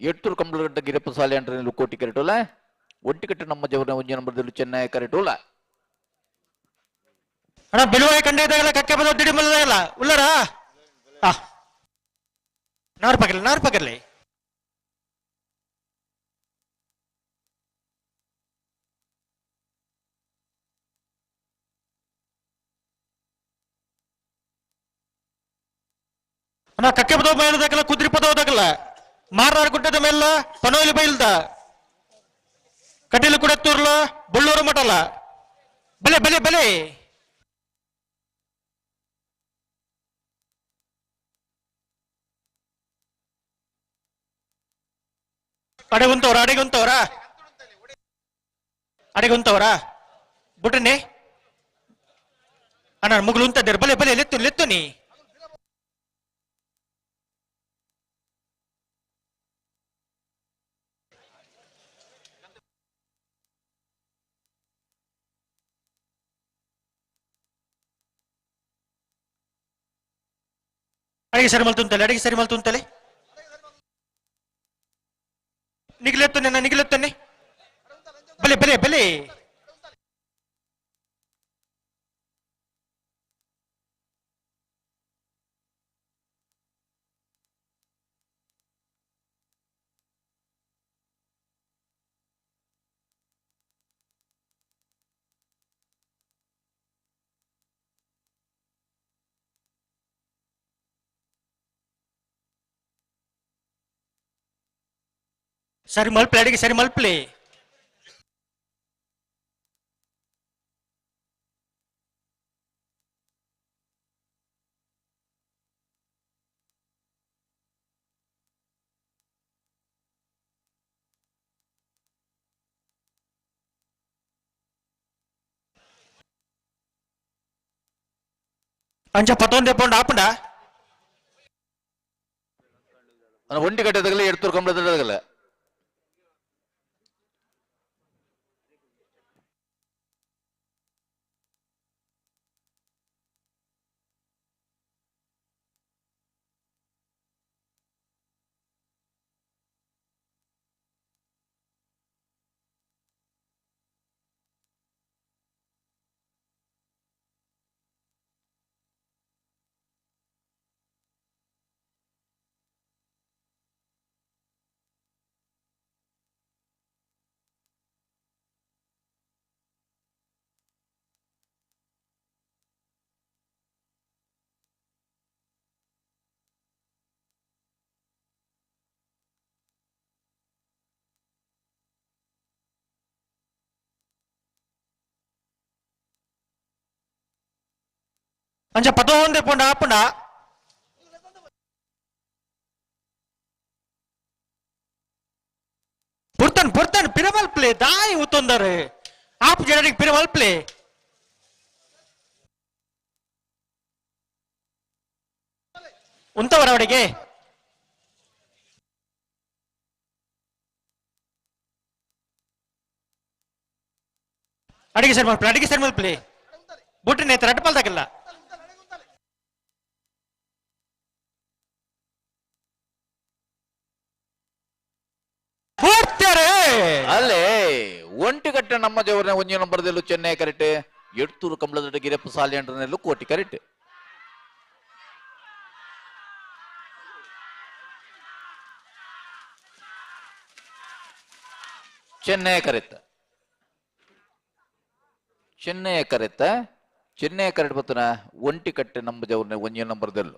ಎಡ್ತೂರು ಕಂಬಳಗಡ್ಡ ಗಿರಪ್ಪ ಸಾಲೆ ಅಂಡ್ರನಲ್ಲಿ ಕೋಟಿ ಕರೆಟೋಲ. ಒಂಟಿಕಟ್ಟೆ ನಮ್ಮ ಜವನ ಒಂಜಿ ನಂಬರ್ದಲ್ಲಿ ಚೆನ್ನೈ ಕರೆಟೋಲ. ಅಣ್ಣ ಬೆಳುವಾಯಿ ಕಂಡ ಇದ್ದಾಗಲ್ಲ ಕಕ್ಕೆ ಬದ ದಿಡಿಮಲ್ಲದಾಗಲ್ಲ ಉಲ್ಲರ ನಾರು ಪಗರ್ಲಿ ನಾರು ಪಗರ್ಲಿ. ಅಣ್ಣ ಕಕ್ಕೆ ಬದೋ ಮೇಲದಾಗಲ್ಲ ಕುದ್ರಿ ಪದೋದಾಗಲ್ಲ ಮಾರ್ನಾಡು ಗುಡ್ಡದ ಮೇಲ ಪನೋಲಿ ಬೈಲ್ದ ಕಟೀಲು ಕುಡತ್ತೂರ್ಲ ಬುಳ್ಳೂರು ಮಠಲ ಬಲೆ ಬಲೆ ಬಲೆ. ಅಡೆಗುಂತವ್ರ ಅಡೆಗುಂತವ್ರ ಅಡೆಗುಂತವ್ರ ಬುಟ್ರನೆ ಅಣ್ಣ ಮುಗುಲು ಉಂತದ್ದೇರು ಬಲೆ ಬಲೆ ಲೆತ್ತು ಲೆತ್ತು ನೀ. ಅಡಿಗೆ ಸರಿ ಮಲ್ತುಂತಲೆ ಅಡಿಗೆ ಸರಿ ಮಲ್ತುಂತಲೆ ನಿಗ್ಲೆತ್ತನೆ ನಿಗ್ಲೆತ್ತನೆ ಬಲೆ ಬಲೆ ಬಲೆ. ಸರಿ ಮಲ್ಪ್ಲೆ ಅಡಿಗೆ ಸರಿ ಮಲ್ಪ್ಲೆ. ಅಂಚ ಪತ್ತೊಂದೇ ಪೌಂಡ್ ಆಪುಂಡ ಒಂಟಿ ಕಟ್ಟೆದಾಗಲ್ಲ ಎಡ್ತೂರು ಕಂಬಳದಾಗಲ್ಲ. ಅಂಚ ಪತ್ತೊಂದೇ ಪೌಂಡ್ ಆಪುಂಡ ಪುರ್ತನ್ ಪುರ್ತನ್ ಪಿರಮಲ್ಪ್ಲೆ ದಾಯಿ ಉತ್ತೊಂದರೆ ಆಪ್ ಜನರಿಗೆ ಪಿರಮಲ್ಪ್ಲೆ. ಉಂತವರ ಅವರಿಗೆ ಅಡಿಗೆ ಸರಿ ಮಲ್ಪ್ಲೆ ಅಡಿಗೆ ಸರಿ ಮಲ್ಪ್ಲೆ ಬುಟ್ಟಿ ನೇತ್ರ ಅಡ್ಪಲ್ದಾಗಲ್ಲ. ಅಲ್ಲೇ ಒಂಟಿಕಟ್ಟೆ ನಮ್ಮ ದೇವರನ್ನ ಒಂಜಿ ನಂಬರ್ದಲ್ಲೂ ಚೆನ್ನೈ ಕರೆಕ್ಟ್. ಎಡ್ತೂರು ಕಂಬಳದಡ್ಡ ಗಿರಪ್ಪ ಸಾಲಿಯಂಡ್ರನೆಲ್ಲೂ ಕೋಟಿ ಕರೆಕ್ಟ್. ಚೆನ್ನೈ ಕರೆತ್ತ ಚೆನ್ನೈ ಕರೆತ್ತ ಚೆನ್ನೈ ಕರೆಕ್ಟ್ ಬತ್ತನ ಒಂಟಿಕಟ್ಟೆ ನಮ್ಮ ದೇವ್ರನ್ನ ಒಂಜಿ ನಂಬರ್ದಲ್ಲೂ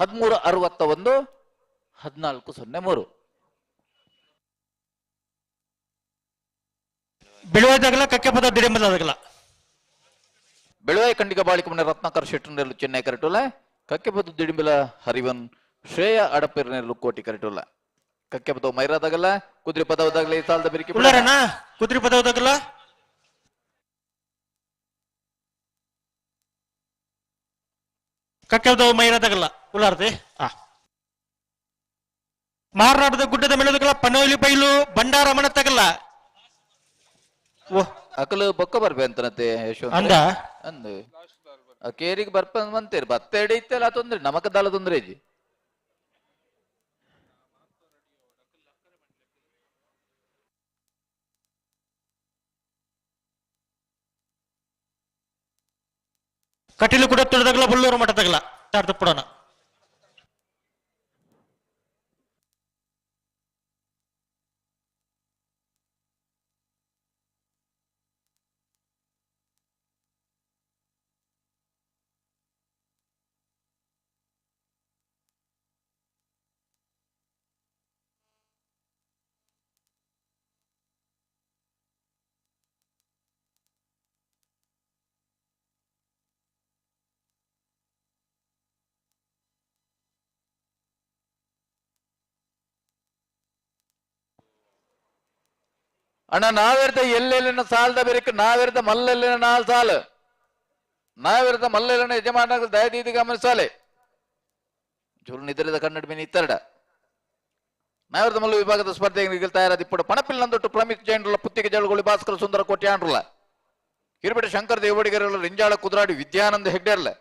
13.61 14.03. ಬೆಳುವಾದಾಗಲ್ಲ ಕಕ್ಕೆ ಪದ ದಿಡಿಮಲ್ಲದಾಗಲ್ಲ. ಬೆಳವಾಯಿ ಖಂಡಿಗ ಬಾಳಿಕ ಮನೆ ರತ್ನಾಕರ್ ಶೆಟ್ಟರ್ನೆಲ್ಲು ಚೆನ್ನೈ ಕರೆಟುಲ್ಲ. ಕಕ್ಕೆಬದ್ದು ದಿಡಿಂಬಿಲ ಹರಿವನ್ ಶ್ರೇಯ ಅಡಪೇರ್ನೆಲ್ಲು ಕೋಟಿ ಕರೆಟುಲ್ಲ. ಕಕ್ಕೆಬದ್ದು ಮೈರಾದಾಗಲ್ಲ ಕುದುರೆ ಪದವದಾಗಲೇ ಈ ಸಾಲದ ಬೆರಿಕೆ ಉಳ್ಳಾರಣ್ಣ ಕುದುರೆ ಪದವದಾಗಲ್ಲ. ಕಕ್ಕೆಬದವು ಮೈರಾದಾಗಲ್ಲ ಉಳ್ಳಾರ್ದೆ. ಮಾರನಾಡದ ಗುಡ್ಡದ ಮೇಲದಗಲ್ಲ ಪನೋಲಿ ಬೈಲು ಬಂಡಾರ ಮಣತ್ತಾಗಲ್ಲ. ಅಕಲು ಬೊಕ್ಕ ಬರ್ಬೆ ಅಂತನತೆ ಯಶವಂತ ಅಂದ? ಅಂದು ಕೇರಿಗೆ ಬರ್ಪ ಅಂತೀರಿ ಬತ್ತ ಎಡೆ ಇತ್ತಲ್ಲ ತೊಂದ್ರೆ ನಮಕ ದಾಲ ತೊಂದ್ರೆ ಇಜ್ಜಿ. ಕಟೀಲು ಕೂಡ ತುಳಿದಾಗಲ ಬಳ್ಳೂರು ಮಠದಾಗಲ ಚಾರ್ದು ಪುಡೋಣ. ಅಣ್ಣ ನಾವಿರ್ದ ಎಲ್ಲೆಲ್ಲಿನ ಸಾಲದ ಬೆರಕು ನಾವಿರ್ದ ಮಲ್ಲೆಲ್ಲಿನ ನಾಲ್ ಸಾಲು ನಾವಿರ್ದ ಮಲ್ಲೆಲ್ಲಿನ ಯಜಮಾನ ದಯದೀದಿ ಗಮನಿಸಾಲೆ ಚೂರು ನಿದ್ರದ ಕನ್ನಡ ಮೀನು ಇತ್ತರಡ ನಾವಿರ್ದ ಮಲ್ಲು ವಿಭಾಗದ ಸ್ಪರ್ಧೆಗೆ ತಯಾರಾದ ಇಪ್ಪಡು ಪಣಪಿಲ್ ನಂದೊಟ್ಟು ಪ್ರಮಿತ್ ಜೈನ್ರುಲ್ಲ ಪುತ್ತಿಗೆ ಜಳುಗುಳಿ ಭಾಸ್ಕರ ಸುಂದರ ಕೋಟಿ ಆಂಡ್ರುಲ್ಲ ಕಿರುಬೆಟ ಶಂಕರ್ ದೇವಡಿಗರಲ್ಲ ರಿಂಜಾಳ ಕುದ್ರಾಡಿ ವಿದ್ಯಾನಂದ ಹೆಗ್ಡೆರ್ಲ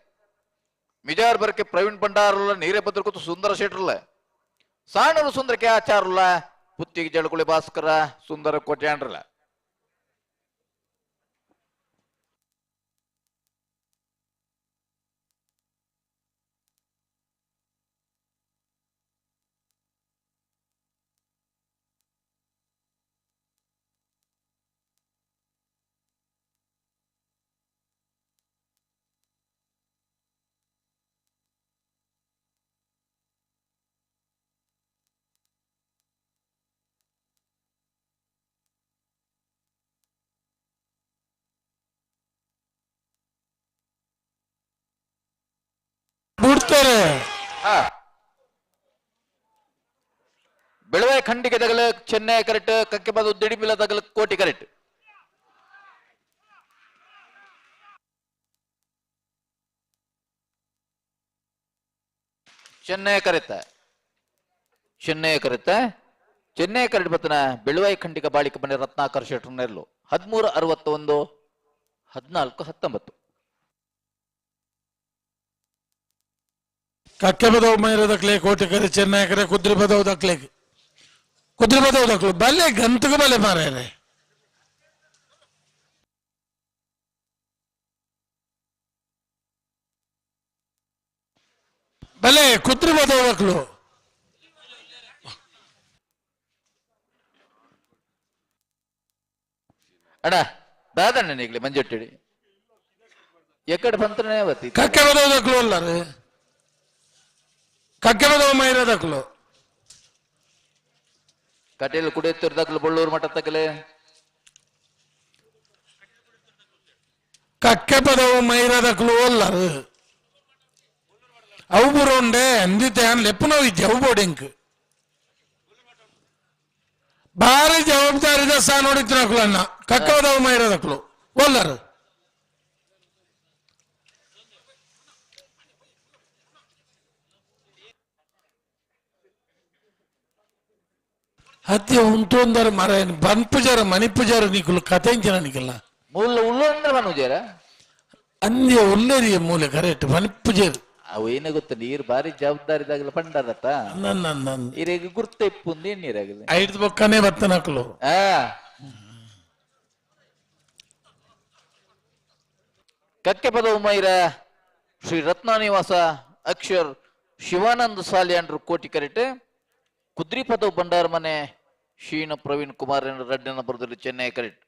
ಮಿಜಾರ್ ಬರ್ಕೆ ಪ್ರವೀಣ್ ಭಂಡಾರಲ್ಲ ನೀರೇ ಭದ್ರಕೂತು ಸುಂದರ ಶೆಟ್ರಲ್ಲ ಸಾಣೂರು ಸುಂದರ ಕೆ ಆಚಾರಲ್ಲ ಪುತ್ತಿಗೆ ಜಳಕುಳಿ ಭಾಸ್ಕರ ಸುಂದರ ಕೋಟ್ಯಾಂಡ್ರಲ್ಲ. ಬಿಡ್ತಾರೆ. ಬೆಳವೆ ಖಂಡಿಗೆ ತಗಲ ಚೆನ್ನೈ ಕರೆಕ್ಟ್ ಕಕ್ಕೆ ಬದು ದಿಡಿಬಿಲ ತಗಲ ಕೋಟಿ ಕರೆಕ್ಟ್. ಚೆನ್ನೈ ಕರೆತ ಚೆನ್ನೈ ಕರೆತ ಚೆನ್ನೈ ಕರೆಕ್ಟ್ ಬತ್ತನ ಬೆಳುವಾಯಿ ಖಂಡಿಗ ಬಾಳಿಕ ಬನ್ನಿ ರತ್ನಾಕರ್ ಶೆಟ್ಟರ್ ನೆರಳು 13 61 14 19. ಕಕ್ಕೆ ಬದವು ಮೈರ ದಕ್ಲೆ ಕೋಟಿ ಕರೆ ಚೆನ್ನೈ ಕರೆ ಕುದ್ರಿ ಬದವು ದಕ್ಲೆ ಕುದ್ರಿ ಬದವು ದಕ್ಲು ಬಲೆ ಗಂತకు ಬಲೆ ಮಾರೇರೆ. ಬಲೆ ಕುದ್ರಿ ಬದವು ದಕ್ಲು. ಅಣ್ಣ ದಾದಣ್ಣ ಈಗಲೇ ಮಂಜೊಟ್ಟಿಡಿ ಎಕ್ಕಡೆ ಬಂತ್ರನೇ ಬತ್ತಿ ಕಕ್ಕೆ ಬದವು ದಕ್ಲು ಅಲ್ಲರೆ ಕಕ್ಕೆ ಬದವು ಮೈರ ದಕ್ಲು. ಕಟೀಲು ಕುಡಿಯುತ್ತಿರ್ ದಕ್ಲು ಬಳ್ಳೂರು ಮಠ ತಗಲೆ ಕಕ್ಕೆ ಪದವು ಮೈರ ದಕ್ಲು ಅಲ್ಲರು ಅವು ಬುರೋಂಡೆ ಅಂದಿತ್ತೆ ಅನ್ ಲೆಪ್ಪನೋ ಇದ್ದೆ ಅವು ಬೋರ್ಡಿಂಗ್ ಭಾರಿ ಜವಾಬ್ದಾರಿ ದಸ ನೋಡಿದ್ರು ಅಣ್ಣ ಕಕ್ಕೆ ಪದವು ಮೈರ ದಕ್ಲು ಒಲ್ಲರು. ಹತ್ಯ ಉಂಟೊಂದರ ಮರ ಬನ್ಪುಜಾರ ಮಣಿಪುಜಾರ ನಿಕುಲು ಕಥೆಂಚಿನ ನಿಕಲ್ಲ ಮೂಲ ಉಳ್ಳು ಅಂದ್ರೆ ಮನುಜಾರ ಅಂದ್ಯ ಉಲ್ಲೇರಿಯ ಮೂಲೆ ಕರೆಕ್ಟ್ ಮಣಿಪುಜಾರು. ಅವು ಏನೇ ಗೊತ್ತ ನೀರು ಭಾರಿ ಜವಾಬ್ದಾರಿದಾಗಲ ಪಂಡಾರತ್ತ ಇರೇಗ ಗುರ್ತ ಇಪ್ಪುಂದು ನೀರಾಗಲಿ ಐದು ಬೊಕ್ಕನೆ ಬತ್ತನಕಲು. ಕಕ್ಕೆ ಪದ ಉಮೈರ ಶ್ರೀ ರತ್ನ ನಿವಾಸ ಅಕ್ಷರ್ ಶಿವಾನಂದ ಸಾಲಿಯಾಂಡ್ರು ಕೋಟಿ ಕರೆಟ್ ಕುದ್ರಿ ಪದವು ಭಂಡಾರ ಮನೆ ಶೀನ ಪ್ರವೀಣ್ ಕುಮಾರ್ ರಡ್ಡನ ಬರದಲ್ಲಿ ಚೆನ್ನೈ ಕರೆಟ್.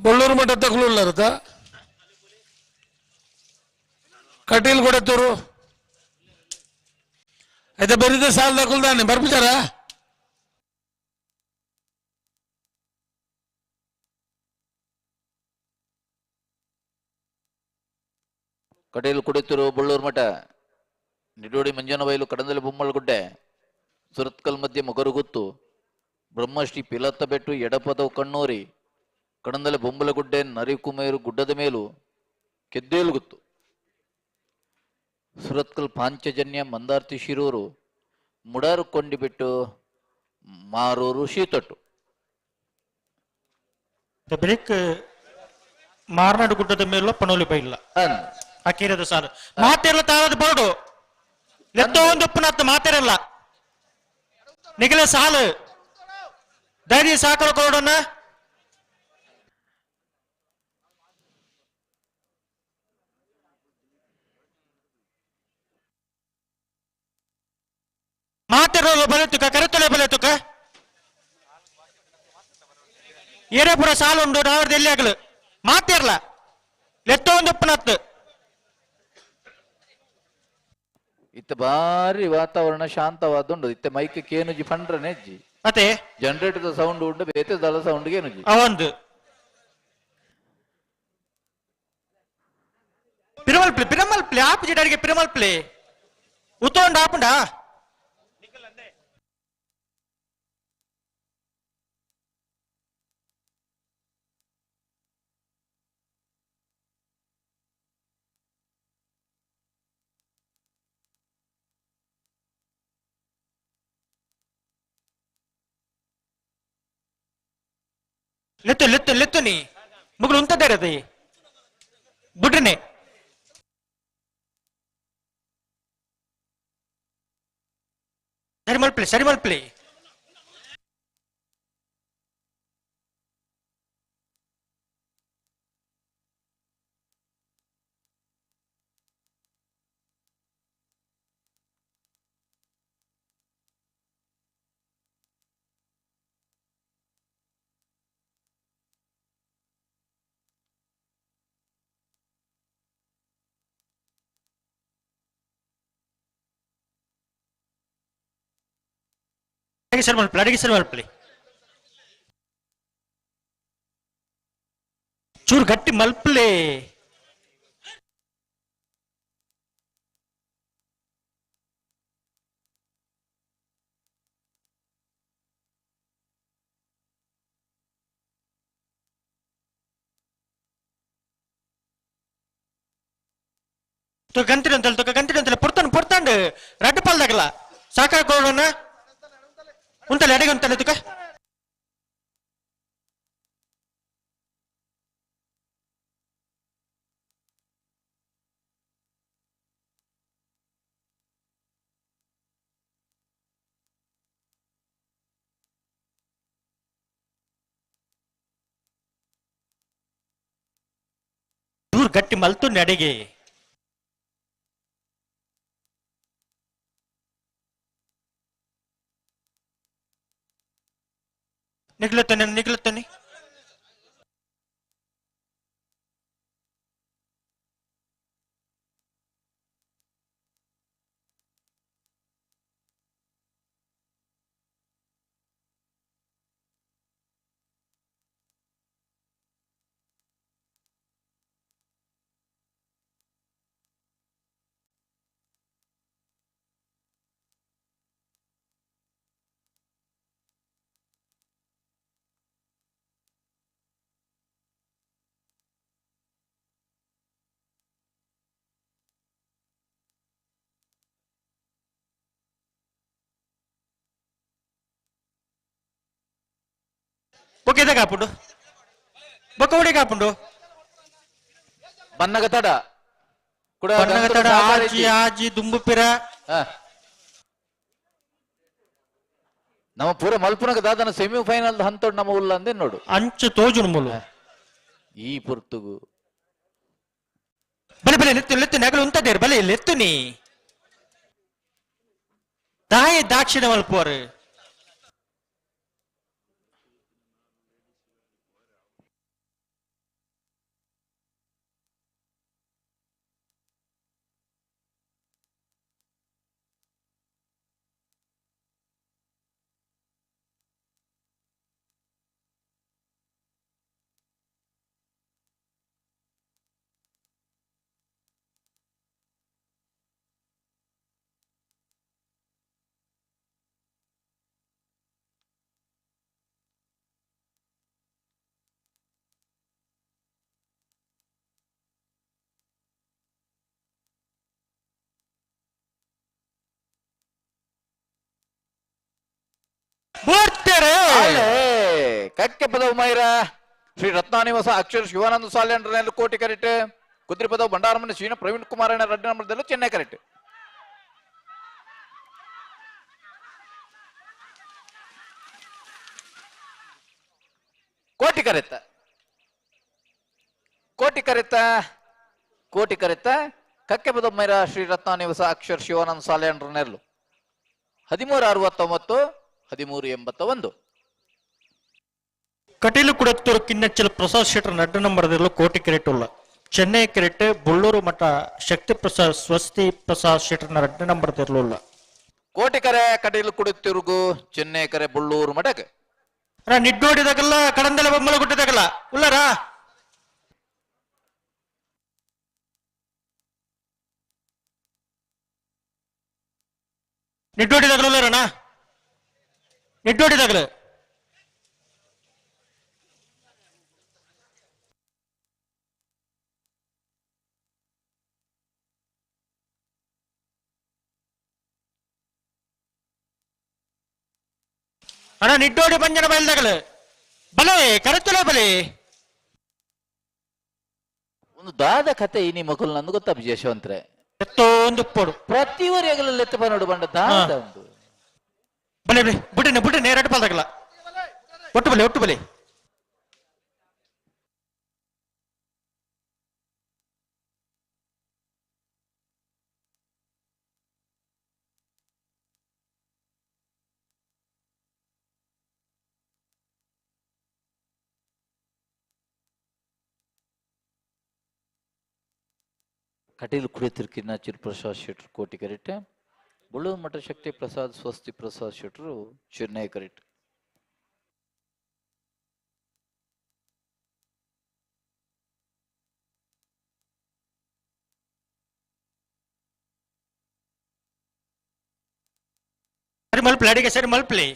ಬೊಳ್ಳೂರು ಮಠ ತಗುಲುಲ್ಲರತ ಕಟೀಲ್ ಕೊಡೆತ್ತೂರು అయితే బెరిద సాల్ దకుల్దాన్ని ಬರ್ಪಿచారా. ಕಟೀಲು ಕುಡಿತೂರು ಬೊಳ್ಳೂರು ಮಠ, ನಿಡೋಡಿ ಮಂಜನಬೈಲು ಕಡಂದಲೆ ಬೊಮ್ಮಲಗುಡ್ಡೆ, ಸುರತ್ಕಲ್ ಮಧ್ಯೆ ಮೊಗರುಗುತ್ತು, ಬ್ರಹ್ಮಶ್ರೀ ಪಿಲತ್ತಬೆಟ್ಟು ಎಡಪದವು ಕಣ್ಣೂರಿ, ಕಡಂದಲೆ ಬೊಂಬಲಗುಡ್ಡೆ ನರಿಕುಮೇರು ಗುಡ್ಡದ ಮೇಲು ಕೆದ್ದೇಲುಗುತ್ತು, ಸುರತ್ಕಲ್ ಪಾಂಚಜನ್ಯ ಮಂದಾರ್ತಿ ಶಿರೂರು, ಮುಡಾರು ಕೊಂಡಿಬಿಟ್ಟು ಮಾರೂರು ಶೀತೊಟ್ಟು. ಬ್ರೇಕ್ ಮಾರನಾಡು ಗುಡ್ಡದ ಮೇಲೂ ಪಣೋಲಿ ಬೈಲ್ಲ ಅಕೀರದ ಸಾರ್ ಮಾತಿರಲ್ಲ ತಾಳದ ಬೋರ್ಡು ಲೆತ್ತೋ ಒಂದು ಉಪ್ಪುನತ್ತು ಮಾತಿರಲ್ಲ ನಿಗಲ ಸಾಲು ಧೈರ್ಯ ಸಾಕಲು ಕೊಡೋಣ. ಮಾತಿರಲ್ಲ ಬಲೆತುಕ ಕರೆತಲೆ ಬಲೆತುಕ ಏರಪುರ ಸಾಲು ಉಂಡು ನಾವರ್ದು ಎಲ್ಲಿ ಆಗಲು ಮಾತಿರಲ್ಲ ಲೆತ್ತೋ ಒಂದು ಉಪ್ಪುನತ್ತು. ಇತ್ತ ಬಾರಿ ವಾತಾವರಣ ಶಾಂತವಾದುಂಡು. ಇತ್ತ ಮೈಕ್ ಕೇನುಜಿ ಫಂಡ್ರನೆ ಅಜ್ಜಿ ಅತೆ ಜನರೇಟರ್ ಸೌಂಡ್ ಉಂಡು ಬೇತೆ ದಳ ಸೌಂಡ್ ಕೇನುಜಿ ಅವಂದು ಪಿರಮಲ್ ಪ್ಲೇ ಪಿರಮಲ್ ಪ್ಲೇ ಆಪು ಜಿಡಾರಿಗೆ ಪಿರಮಲ್ ಪ್ಲೇ ಉತ್ತೋಂಡ ಆಪುಂಡ ಲೆತ್ತು ಲೆತ್ತು ಲೆತ್ತು ನೀ ಮುಗುಳು ಉಂತದೇ ಬುಡ್ರನೆ ಸರಿ ಮಲ್ಪ್ಲಿ ಸರಿ ಮಲ್ಪ್ಲಿ ಅಡಿಗೆ ಸರ್ ಮಲ್ಪ್ಲಿ ಅಡಿಗೆ ಸರ್ ಮಲ್ಪ್ಲಿ ಚೂರು ಗಟ್ಟಿ ಮಲ್ಪ್ಲಿ ಗಂತಿನ ಅಂತಲ್ಲ ತೊಕ ಗಂತಿನ ಅಂತಲ್ಲ ಪುರ್ತಾನು ಪುರ್ತಾಂಡು ರಡ್ಡು ಪಾಲ್ದಾಗಲ್ಲ ಸಾಕಾಗೋಣ ಉಂಟಲ್ಲ ಎಡೆಗೆ ಉಂಟಲ್ಲ ತುಕ ಚೂರು ಗಟ್ಟಿ ಮಲ್ತು ಅಡಿಗೆ ನಿಗ್ಲತ್ತಾನೆ ನಿಗ್ಲತ್ತಾನೆ. ಬೊಕ್ಕ ಕಾಪುಂಡು ಬೊಕ್ಕ ಉಡೆ ಕಾಪುಂಡು ಬನ್ನಗ ತಡ ಕುಡ ಬನ್ನಗ ತಡ ಆಜಿ ಆಜಿ ದುಂಬುಪಿರ. ನಮ್ಮ ಪೂರ ಮಲ್ಪುನಗ ದಾದನ ಸೆಮಿಫೈನಲ್ ಹಂತೋಡ್ ನಮ್ಮ ಉಲ್ಲ ಅಂದೆ ನೋಡು ಅಂಚು ತೋಜುನು ಮುಲು ಈ ಪುರ್ತುಗು ಬಲೆ ಬಲೆ ಲೆತ್ತು ಲೆತ್ತು ನಗಲು ಉಂತದೇರು ಬಲೆ ಲೆತ್ತು ನೀ ದಾಯ ದಾಕ್ಷಿಣ ಮಲ್ಪುವರು. ಬೋರ್ತೆರೆ ಕಕ್ಕೆ ಪದವು ಮೈರ ಶ್ರೀ ರತ್ನಾನಿವಾಸ ಅಕ್ಷರ ಶಿವಾನಂದ ಸಾಲ್ಯಂಡ್ರ ಕೋಟಿ ಕರೆಕ್ಟ್. ಕುದ್ರಿ ಪದವು ಭಂಡಾರಮನೆ ಶ್ರೀನ ಪ್ರವೀಣ್ ಕುಮಾರ್ ರೆಡ್ಡಿ ನಂಬರ್ದಲ್ಲೂ ಚೆನ್ನೈ ಕರೆಕ್ಟ್. ಕೋಟಿ ಕರೆತ್ತ ಕೋಟಿ ಕರೆತ್ತ ಕೋಟಿ ಕರೆತ್ತ ಕಕ್ಕೆ ಪದವು ಮೈರ ಶ್ರೀ ರತ್ನಾನಿವಾಸ ಅಕ್ಷರ ಶಿವಾನಂದ ಸಾಲ್ಯಂಡ್ರ ನೆರಳು 1369 1381. ಕಟೀಲು ಕುಡತ್ತೂರು ಕಿನ್ನಚ್ಚಲ್ ಪ್ರಸಾದ್ ಶೆಟ್ಟರ್ ನಡ್ಡು ನಂಬರ್ದಲ್ಲೂ ಕೋಟಿ ಕೆರೆಟ್ ಉಲ್ಲ. ಚೆನ್ನೈ ಕೆರೆಟ್ ಬುಳ್ಳೂರು ಮಠ ಶಕ್ತಿ ಪ್ರಸಾದ್ ಸ್ವಸ್ತಿ ಪ್ರಸಾದ್ ಶೆಟ್ಟರ್ ರಡ್ಡು ನಂಬರ್ ಉಲ್ಲ. ಕೋಟಿ ಕರೆ ಕಟೀಲು ಕುಡತ್ತಿರುಗು ಚೆನ್ನೈ ಕರೆ ಬುಳ್ಳೂರು ಮಠಕ್ಕೆ. ನಿಡ್ಡೋಡಿದಾಗಲ್ಲ ಕಡಂದಲ ಬೊಮ್ಮಲ ಗುಡ್ಡದಾಗಲ್ಲ ಉಲ್ಲರಾ. ನಿಡ್ಡೋಡಿದಾಗಲ ಉಲ್ಲರಣ್ಣ ನಿಡ್ಡೋಡಿದಾಗಲ. ಅಣ್ಣ ನಿಡ್ಡೋಡಿ ಬಂಜನ ಬಯಲ್ದಾಗಲು ಬಲೆ ಕರೆತುಲ ಬಲೆ. ಒಂದು ದಾದ ಕತೆ ಈ ನಿಮ್ಮ ಮಕ್ಕಳು ನಂದು ಗೊತ್ತಾ ಯಶವಂತ್ರೆ. ಎತ್ತೊಂದು ಪೋಡು ಪ್ರತಿ ವರಿ ಎತ್ತ ನೋಡು ಬಂಡ ದಾದ ಒಂದು ಬಲೆ ಬಲೆ ಬುಡಿನೆ ಬುಡಿನೆ ಎರಡು ಪಾಲ್ದಾಗಲ್ಲ ಒಟ್ಟು ಬಲೆ ಒಟ್ಟು ಬಲೆ. ಕಟೀಲು ಕುಡಿತಿರ್ಕಿನ್ನ ಚಿರ್ ಪ್ರಸಾದ್ ಶೆಟ್ರು ಕೋಟಿ ಕರೆಕ್ಟ್. ಬುಳ್ಳೂರು ಮಠ ಶಕ್ತಿ ಪ್ರಸಾದ್ ಸ್ವಸ್ತಿ ಪ್ರಸಾದ್ ಶೆಟ್ರು ಚೆನ್ನೈ ಕರೆಕ್ಟ್. ಸರಿ ಮಲ್ಪಲಿ ಅಡಿಗೆ ಸರಿ ಮಲ್ಪಲಿ.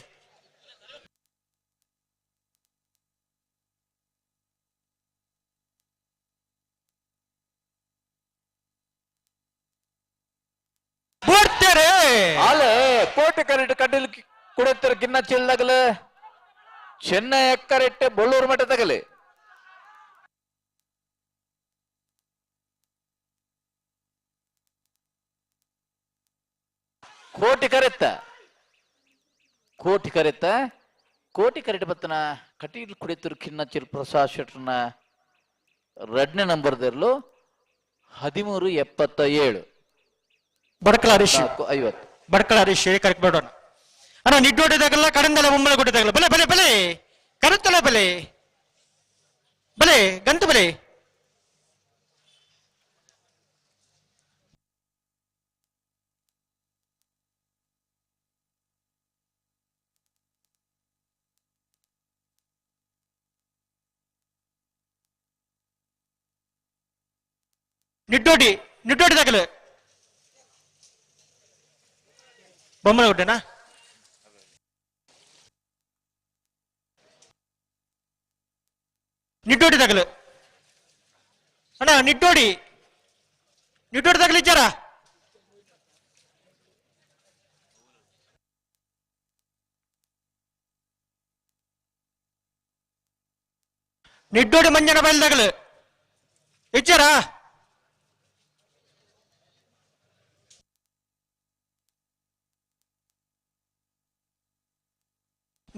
ಅಲೆ ಕೋಟಿ ಕರೆಕ್ಟ್ ಕಟೀಲು ಕುಡಿಯತ್ತಿರ ಗಿನ್ನ ಚಿಲ್ದಾಗಲ ಚೆನ್ನೈ ಕರೆಕ್ಟ್ ಬೊಳ್ಳೂರು ಮಠ ತಗಲಿ. ಕೋಟಿ ಕರೆತ್ತ ಕೋಟಿ ಕರೆತ್ತ ಕೋಟಿ ಕರೆಕ್ಟ್ ಬತ್ತನ ಕಟೀಲ್ ಕುಡಿಯತ್ತಿರ ಕಿನ್ನ ಚಿಲ್ ಪ್ರಸಾದ್ ಶೆಟ್ರನ ಎರಡನೇ ನಂಬರ್ದಿರಲು 1377. ಬಡಕಲ ಹರೀಶ್ 50 ಬಡಕಲ ಹರೀಶ್ ಕರೆಕ್ಟ್ ಬೇಡೋಣ. ಅಣ್ಣ ನಿಡ್ಡೋಡಿದಾಗಲ್ಲ ಕಡಂದಲ ಬೊಮ್ಮಲ ಗುಡ್ಡದಾಗಲ್ಲ ಬಲೆ ಬಲೆ ಬಲೆ ಕರುತ್ತಲ ಬಲೆ ಬಲೆ ಗಂತು ಬಲೆ. ನಿಡ್ಡೋಡಿ ನಿಡ್ಡೋಡಿದಾಗಲ ಬೊಮ್ಮಲ ಗುಡ್ಡನಾ. ನಿಡ್ಡೋಡಿ ತಗಲು ಅಣ್ಣ ನಿಡ್ಡೋಡಿ ನಿಡ್ಡೋಡಿ ತಗಲು ಇಚ್ಚಾರ. ನಿಡ್ಡೋಡಿ ಮಂಜನ ಬಯಲ್ದಾಗಲು ಇಚ್ಚಾರ.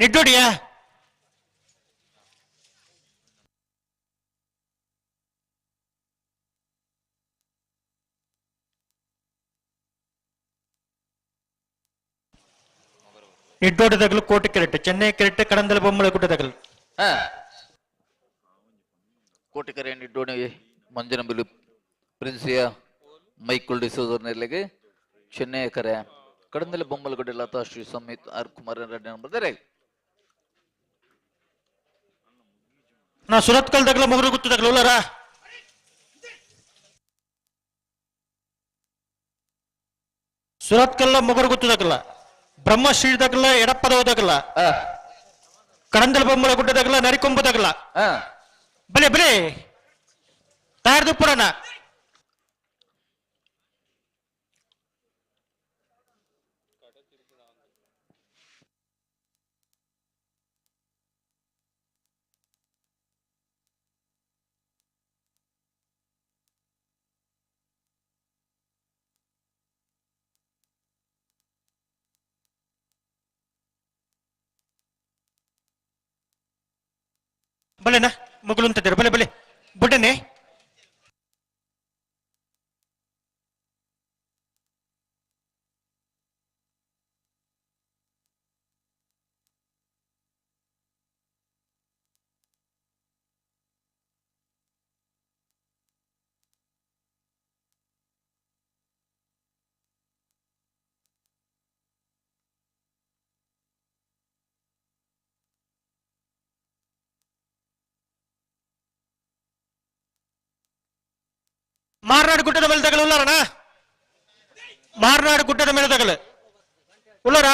ನಿಡ್ಡೋಡಿಯಾ ನಿಡ್ಡೋಡಿ ತಗಲು ಕೋಟೆ ಕೆರೆಟ್ ಚೆನ್ನೈ ಕೆರೆಟ್ ಕಡಂದಲ ಬೊಮ್ಮಲ ಗುಡ್ಡ ತಗಲು. ಕೋಟಿಕರೆ ನಿಡ್ಡೋಣಿ ಮಂಜನಬಿಲು ಪ್ರಿನ್ಸಿಯ ಮೈಕುಲ್ ಡಿಸೋಜರ್ ನೆಲೆಗೆ ಚೆನ್ನೈ ಕರೆ ಕಡಂದಲ ಬೊಮ್ಮಲಗುಡ್ಡ ಲತಾ ಶ್ರೀ ಸಮಿತ್ ಆರ್ ಕುಮಾರ್ ರೆಡ್ಡಿ ನಂಬರ್. ನಾ ಸುರತ್ಕಲ್ ತಗಲ ಮೊಗರು ಗುತ್ತು ತಗಲು ಉಲ್ಲರ. ಸುರತ್ಕಲ್ಲ ಮೊಗರು ಗುತ್ತು ತಗಲ ಬ್ರಹ್ಮಶ್ರೀ ತಗಲ ಎಡಪ್ಪದ ತಗಲ ಕಡಂದಲ ಬೊಮ್ಮಲ ಗುಡ್ಡ ತಗಲ ನರಿಕೊಂಬು ತಗಲ ಬಲೆ ಬಲೆ ತಯಾರ್ದು ಪುರಾಣ. ಬಲೆನಾ ಮೊಗಲುಂತಿದ್ದಾರೆ ಬಲೆ ಬಲೆ ಬುಡ್ಡನೆ ಮಾರ್ನಾಡು ಗುಡ್ಡದ ಮೇಲೆ ತಗಲು ಉಳ್ಳಾರಣ ಮಾರ್ನಾಡು ಗುಡ್ಡದ ಮೇಲೆ ತಗಲು ಉಳ್ಳಾರ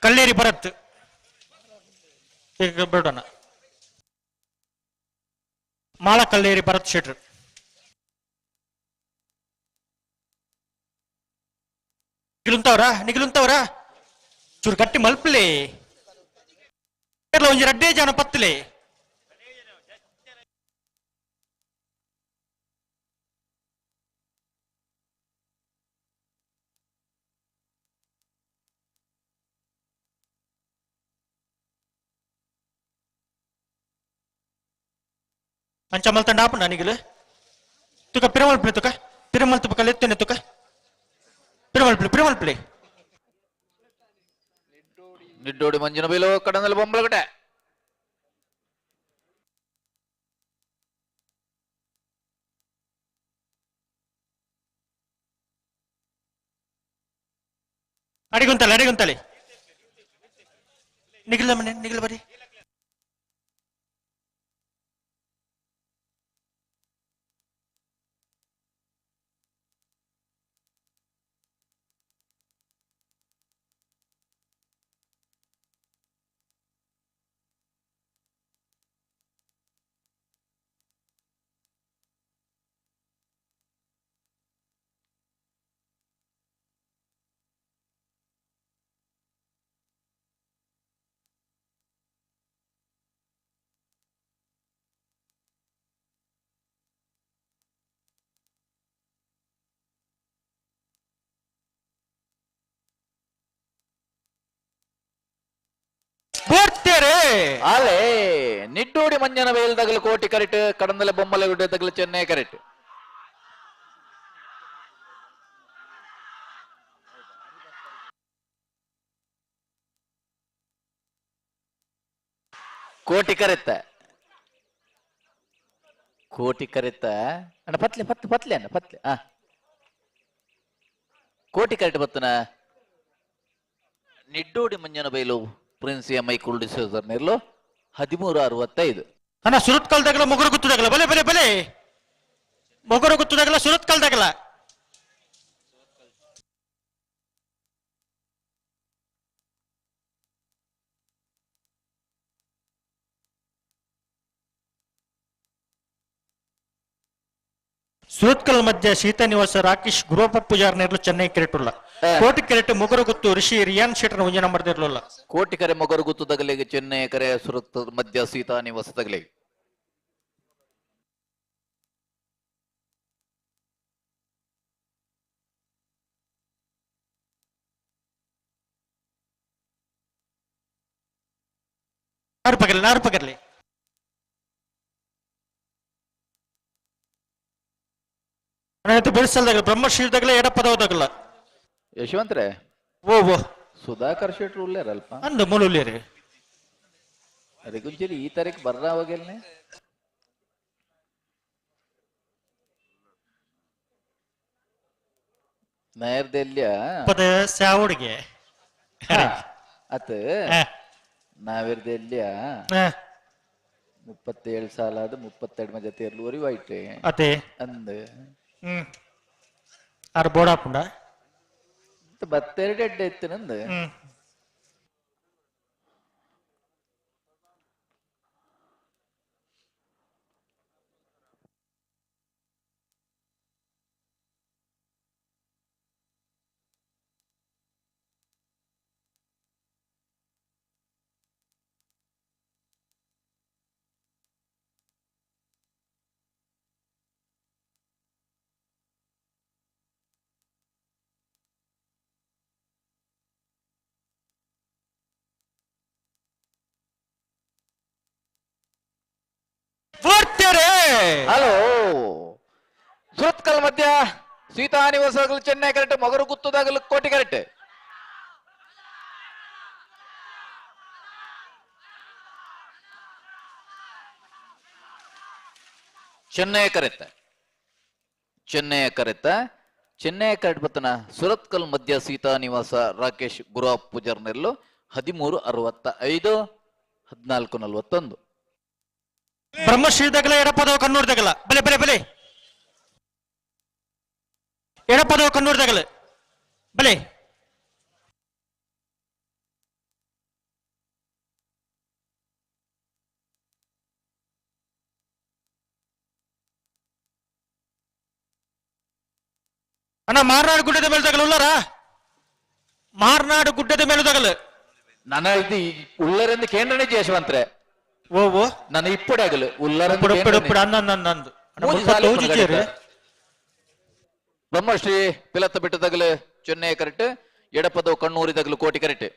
ಕಲ್ಲೇರಿ ಭರತ್ ಈಗ ಬಿಡೋಣ ಮಾಳ ಕಲ್ಲೇರಿ ಭರತ್ ಶೆಟ್ರು ನಿಗಿಲುಂತವ್ರ ನಿಗಿಲುಂತವ್ರ ಚೂರು ಗಟ್ಟಿ ಮಲ್ಪಲೆ ಒಂಜಿ ರಡ್ಡೇ ಜನ ಪತ್ತಲೆ ಅಂಚ ಮಲ್ತಂಡ ಆಪುಂಡ ನಿಗಿಲು ತುಕ ಪಿರಮಲ್ಪಲೆ ತುಕ ಪಿರಮಲ್ ತುಕ ಲೆತ್ತನೆ ತುಕ ಪಿರಮಲ್ಪಲೆ ಪಿರಮಲ್ಪಲೆ ನಿಡ್ಡೋಡಿ ಮಂಜಿನ ಬೈಲು ಕಡನಲ್ಲಿ ಬೊಂಬಲಗಡೆ ಅಡಿಗುಂತಲೆ ಅಡಿಗುಂತಲೆ ನಿಗಿಲ ಮನೆ ನಿಗಿಲ ಬರಿ ಬೋರ್ತೇರೆ ಅಲೆ ನಿಡ್ಡೋಡಿ ಮಂಜನ ಬೈಲ್ ತಗಲು ಕೋಟಿ ಕರೆಕ್ಟ್ ಕಡಂದಲೆ ಬೊಮ್ಮಲೆ ಗುಡ್ಡೆ ತಗಲು ಚೆನ್ನೈ ಕರೆಕ್ಟ್ ಕೋಟಿ ಕರೆತ್ತ ಕೋಟಿ ಕರೆತ್ತ ಅಣ್ಣ ಪತ್ಲೆ ಪತ್ಲೆ ಪತ್ಲೆ ಅಣ್ಣ ಪತ್ಲೆ ಆ ಕೋಟಿ ಕರೆಕ್ಟ್ ಬತ್ತನ ನಿಡ್ಡೋಡಿ ಮಂಜನ ಬೈಲು ಪ್ರಿನ್ಸ್ ಎಂ I ಕುಲ್ಡಿಸೋದರ್ನಿರ್ಲು 13:65. ಅಣ್ಣ ಸುರತ್ ಕಲ್ದಾಗಲ ಮೊಗರು ಗುತ್ತದಾಗಲ ಬಲೆ ಬಲೆ ಬಲೆ ಮೊಗರು ಗುತ್ತದಾಗಲ ಸುರತ್ ಕಲ್ದಾಗಲ ಸುರತ್ಕಲ್ ಮಧ್ಯ ಸೀತಾ ನಿವಾಸ ರಾಕೇಶ್ ಗುರುವಪ್ಪ ಪೂಜಾರ್ ನೇರ್ಲು ಚೆನ್ನೈ ಕ್ರಿಕೆಟ್ ಕೋಟಿ ಕ್ರಿಕೆಟ್ ಮೊಗರು ಗುತ್ತು ಋಷಿ ರಿಯಾನ್ ಶೆಟ್ಟರ್ ಒಂಜಿ ನಂಬರ್ ಇರ್ಲಿಲ್ಲ ಕೋಟಿ ಕರೆ ಮೊಗರು ಗುತ್ತು ತಗಲಿಗೆ ಚೆನ್ನೈ ಕರೆ ಸುರತ್ ಮಧ್ಯ ಸೀತಾ ನಿವಾಸ ತಗಲಿಗೆ. ನಾರು ಪಗರ್ಲಿ ನಾರು ಪಗರ್ಲಿ ಬೆಳೆಸಲ್ದಾಗಲ ಬ್ರಹ್ಮಶ್ರೀದಾಗಲ ಎಡಪದವದಾಗಲ ಯಶವಂತ್ರೆ ಓ ಓ ಸುಧಾಕರ್ ಶೆಟ್ರು ಉಳ್ಳೇರಲ್ಪ ಅಂದ ಮೂಲ ಉಳ್ಳೇರಿ ಅದಕ್ಕೊಂಚೂರು ಈ ತಾರೀಕು ಬರ್ರಾವಾಗೆಲ್ನೆ ನೇರ್ದೆಲ್ಯ ಪದ ಸ್ಯಾವಡಿಗೆ ಅತ್ ನಾವಿರ್ದೆಲ್ಯ 37 ಸಾಲ ಅದು 32 ಮಜ ತೇರ್ಲು ಒರಿ ವೈಟ್ ಅತೆ ಅಂದ್ ಆರ್ ಬೋಡಾಪುಂಡ ಬತ್ತೆರಡು ಎಡ್ಡೆ ಇತ್ತು ನಂದು. ಪೂರ್ತಿಯರೇ. ಹಲೋ, ಸುರತ್ಕಲ್ ಮಧ್ಯ ಸೀತಾ ನಿವಾಸಗಳು ಚೆನ್ನೈ ಕರೆಕ್ಟ್, ಮಗರು ಗುತ್ತದಾಗಲು ಕೋಟಿ ಕರೆಕ್ಟ್. ಚೆನ್ನೈ ಕರೆತ್ತ, ಚೆನ್ನೈಯ ಕರೆತ್ತ, ಚೆನ್ನೈ ಕರೆಕ್ಟ್ ಬತ್ತನ ಸುರತ್ಕಲ್ ಮಧ್ಯ ಸೀತಾ ನಿವಾಸ ರಾಕೇಶ್ ಗುರು ಪೂಜಾರ್ ನೆಲ್ಲು 13:65, 14:41. ಬ್ರಹ್ಮಶ್ರೀ ದಗಲ ಎಡಪದವ ಕಣ್ಣೂರ್ ದಗಲ ಬಲೆ ಬಲೆ ಬಲೆ ಎಡಪದವ ಕಣ್ಣೂರ್ ದಗಲ ಬಲೆ. ಅಣ್ಣ ಮಾರ್ನಾಡು ಗುಡ್ಡದ ಮೇಲೆ ತಗಲು ಉಳ್ಳಾರ, ಮಾರ್ನಾಡು ಗುಡ್ಡದ ಮೇಲೆ ತಗಲು. ನನ್ನ ಇದು ಉಳ್ಳರಿಂದ ಕೇಂದ್ರನೇ ಯಶವಂತ್ರೆ. ಓ ಓ ನನ್ನ ಇಪ್ಪಡೆ ಆಗಲು ಉಳ್ಳರ. ಅಂದ. ಬ್ರಹ್ಮಶ್ರೀ ಪಿಲತ್ತ ಬಿಟ್ಟದಾಗಲು ಚೆನ್ನೈ ಕರೆಕ್ಟ್, ಎಡಪದವು ಕಣ್ಣೂರಿದಾಗಲು ಕೋಟಿ ಕರೆಕ್ಟ್.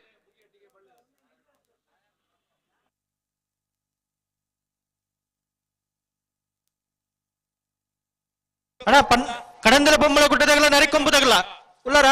ಅಣ್ಣ ಪನ್ ಕಡಂದಲ ಬೊಮ್ಮಳ ಗುಡ್ಡದಾಗಲ ನರಿಕೊಂಬುದಾಗಲ ಉಳ್ಳಾರ.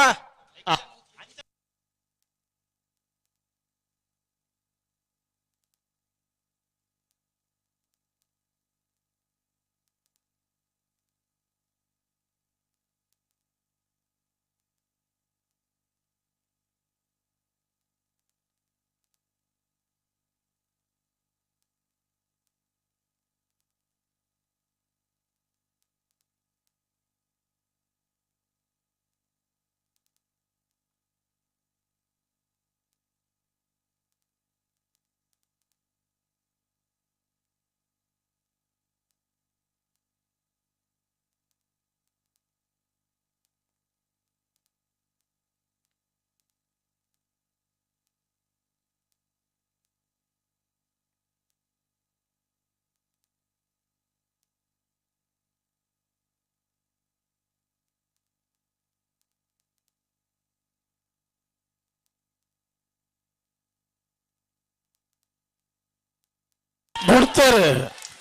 ಬಿಡ್ತಾರೆ.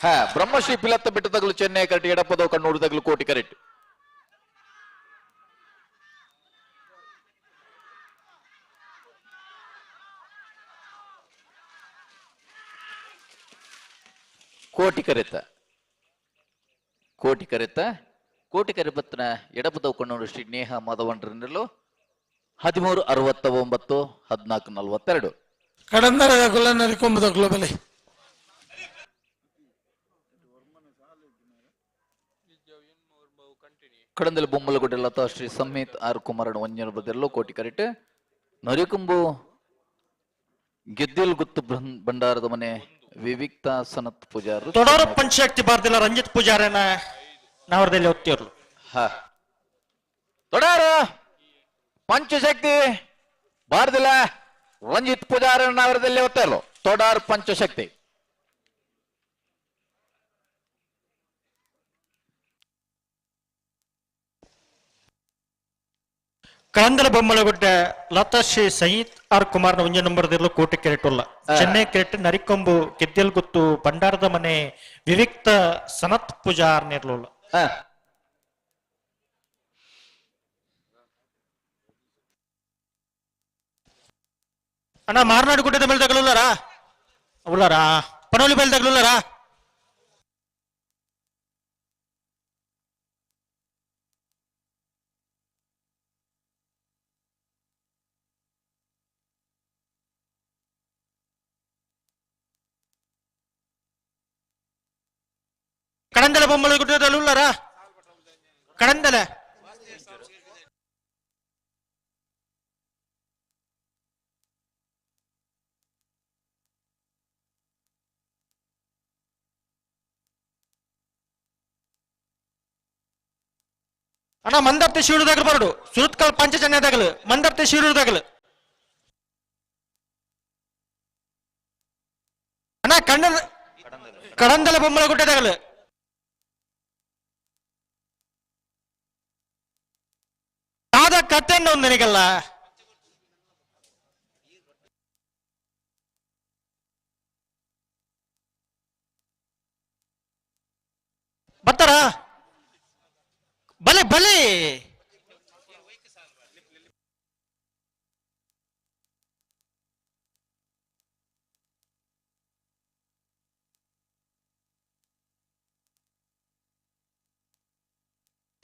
ಹಾ, ಬ್ರಹ್ಮಶ್ರೀ ಪಿಲತ್ತ ಬಿಟ್ಟದಾಗಲು ಚೆನ್ನೈ ಕರೆಕ್ಟ್, ಎಡಪದವು ಕಣ್ಣೂರಿದಾಗಲು ಕೋಟಿ ಕರೆಕ್ಟ್. ಕೋಟಿ ಕರೆತ, ಕೋಟಿ ಕರೆತ, ಕೋಟಿ ಕರೆಬತ್ತನ ಎಡಪದವು ಕಣ್ಣೂರು ಶ್ರೀ ನೇಹ ಮಾಧವನ್ರಲ್ಲೂ 13:69, 14:42. ಕಡಂದರ ಕುಲ ನರಿಕೊಂಬುದಾಗ್ಲು ಬಲೆ. ಕಡಂದಲ ಬೊಮ್ಮಲಗುಡ್ಡ ಲತಾ ಶ್ರೀ ಸಂಹಿತ್ ಆರ್ ಕುಮಾರಣ ಒಂಜನ ಬದಲು ಕೋಟಿ ಕರೆಕ್ಟ್. ನರಿಕುಂಬು ಗೆದ್ದಿಲ್ ಗುತ್ತು ಭಂಡಾರದ ಮನೆ ವಿವಿಕ್ತ ಸನತ್ ಪೂಜಾರು. ತೊಡರ ಪಂಚಶಕ್ತಿ ಬಾರ್ದಿಲ್ಲ ರಂಜಿತ್ ಪೂಜಾರನ ನಾವರದಲ್ಲಿ ಒತ್ತಿರ್ಲು. ಹಾ, ತೊಡಾರ ಪಂಚಶಕ್ತಿ ಬಾರ್ದಿಲ್ಲ ರಂಜಿತ್ ಪೂಜಾರನ ನಾವರದಲ್ಲಿ ಒತ್ತಿರ್ಲು. ತೊಡಾರ್ ಪಂಚಶಕ್ತಿ. ಕಳಂದಲ ಬೊಮ್ಮಲಗುಡ್ಡ ಲತಾಶ್ರೀ ಸಂಗೀತ್ ಆರ್ ಕುಮಾರ್ನ ಒಂಜಿ ನಂಬರ್ದಿರ್ಲು ಕೋಟಿ ಕೆರೆಟುಲ್ಲ. ಚೆನ್ನೈ ಕೆರೆಟ್ ನರಿಕೊಂಬು ಗೆದ್ದೆಲ್ಗುತ್ತು ಭಂಡಾರದ ಮನೆ ವಿವಿಕ್ತ ಸನತ್ ಪೂಜಾರ್ ನಿರ್ಲುಲ್ಲ. ಅಣ್ಣ ಮಾರ್ನಾಡು ಗುಡ್ಡದ ಮೇಲೆ ತಗಲುಲ್ಲಾರಾ? ಉಳ್ಳಾರಾ? ಪನೋಲಿ ಮೇಲೆ ತಗಲುಲ್ಲಾರಾ? ಕಡಂದಲ ಬೊಮ್ಮಲ ಗುಡ್ಡದಲ್ಲಿ ಉಳ್ಳಾರಾ? ಕಡಂದಲ ಅಣ್ಣ ಮಂದರ್ತಿ ಶಿವರುದಾಗಲು ಬರಡು ಸುರತ್ಕಲ್ ಪಂಚಜನ್ಯದಾಗಲು ಮಂದರ್ತಿ ಶಿವರುದಾಗಲು ಅಣ್ಣ ಕಣ್ಣ ಕಡಂದಲ ಬೊಮ್ಮಲ ಗುಡ್ಡದಾಗಲು ಆದ ಕಥೆಯನ್ನು ಒಂದು ನಿನಗಲ್ಲ. ಬರ್ತಾರಾ? ಬಲೆ ಬಲೆ.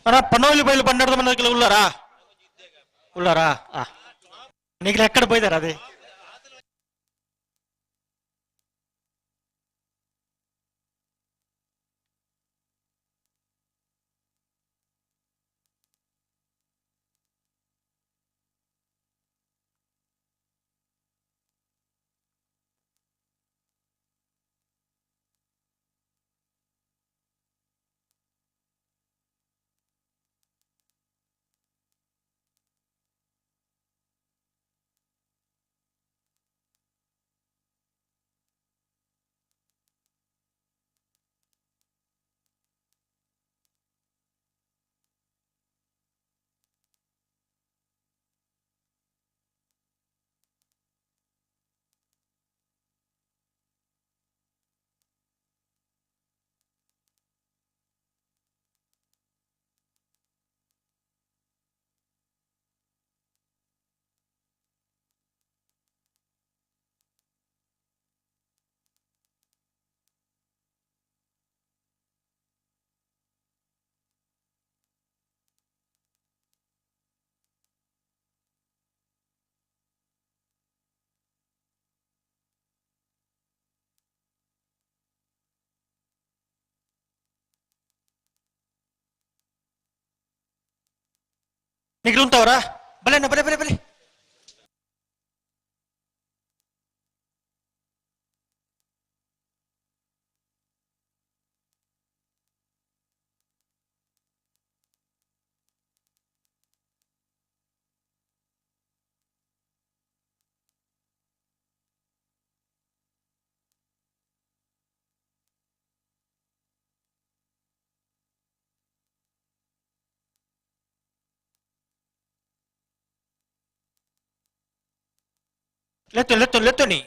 ಅಣ್ಣ ಪನೋಲಿ ಬೈಲು ಬಂಡಾರದ ಮನೆ ಉಳ್ಳಾರಾ? ಉಳ್ಳಾರಾ? ನೀಗ್ಲ ಎಕ್ಕಡೆ ಪೋಯ್ದಾರ ಅದೇ. ನಿಗ್ಲುಂತವ್ರಾ? ಬಲೆ ಬಲೆ ಬಲೆ ಬಲೆ. ಲೆತ್ತು ಲೆತ್ತು ಲೆತ್ತು ನೀ.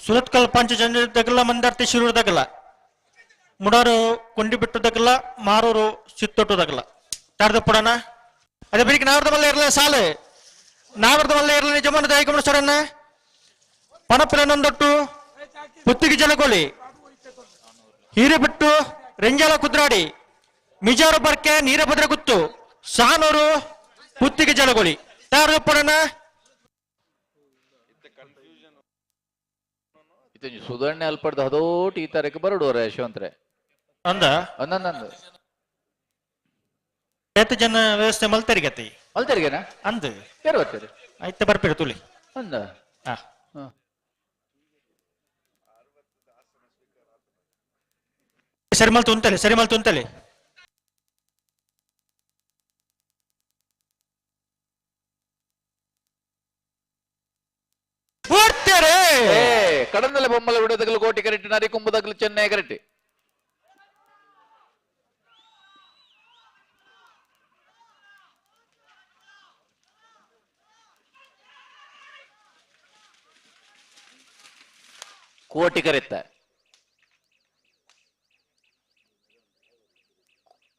ಸುರತ್ಕಲ್ ಪಂಚಜನ್ಯ ದಗಲ ಮಂದಾರ್ತಿ ಶಿರೂರು ದಗಲ ಮುಡಾರು ಕೊಂಡಿಬಿಟ್ಟು ದಗಲ ಮಾರೂರು ಸಿತ್ತೊಟ್ಟು ದಗಲ ತಾರ್ದ ಪುಡನ ಅದೇ ಬೆಳಿಗ್ಗೆ ನಾವರ್ದ ಮಲ್ಲ ಇರಲ್ಲ ಸಾಲು ನಾವರ್ದ ಮಲ್ಲ ಇರಲ್ಲ ನಿಜಮಾನ ದಾಯಕಮಣ ಸರನ್ನ ಪಣಪಿಲನೊಂದೊಟ್ಟು ಪುತ್ತಿಗೆ ಜನಗೋಲಿ ಹೀರೆಬಿಟ್ಟು ರೆಂಜಾಲ ಕುದ್ರಾಡಿ ಮಿಜಾರು ಬರ್ಕೆ ನೀರಭದ್ರ ಗುತ್ತು ಸಾನೂರು ಪುತ್ತಿಗೆ ಜನಗೋಲಿ ತಾರ್ದ ಪುಡನ. ಸುಧರ್ಣೆ ಅಲ್ಪಡ್ದ ಹದೋಟಿ ಈ ತಾರೀಕು ಬರಡುವರ ಯಶವಂತ್ರೆ ಅಂದ ಅಂದ ಏತ್ ಜನ ವ್ಯವಸ್ಥೆ ಮಲ್ತರಿಗತಿ ಮಲ್ತರಿಗೆನಾ ಅಂದ್ ಯಾರು ಬರ್ತೀರಿ? ಆಯ್ತು ಬರ್ಪಿರ ತುಲಿ ಅಂದ ಹಾ. ಸರಿ ಮಲ್ತು ಉಂತಲೆ ಸರಿ ಮಲ್ತು ಉಂತಲೆ. ಕಡಂದಲೆ ಬೊಮ್ಮಲ ವಿಡೋದಗಲು ಕೋಟಿ ಕರೆಕ್ಟ್ ನರಿ ಕುಂಬದಗಲು ಚೆನ್ನೈ ಕರೆಕ್ಟ್. ಕೋಟಿ ಕರೆತ್ತ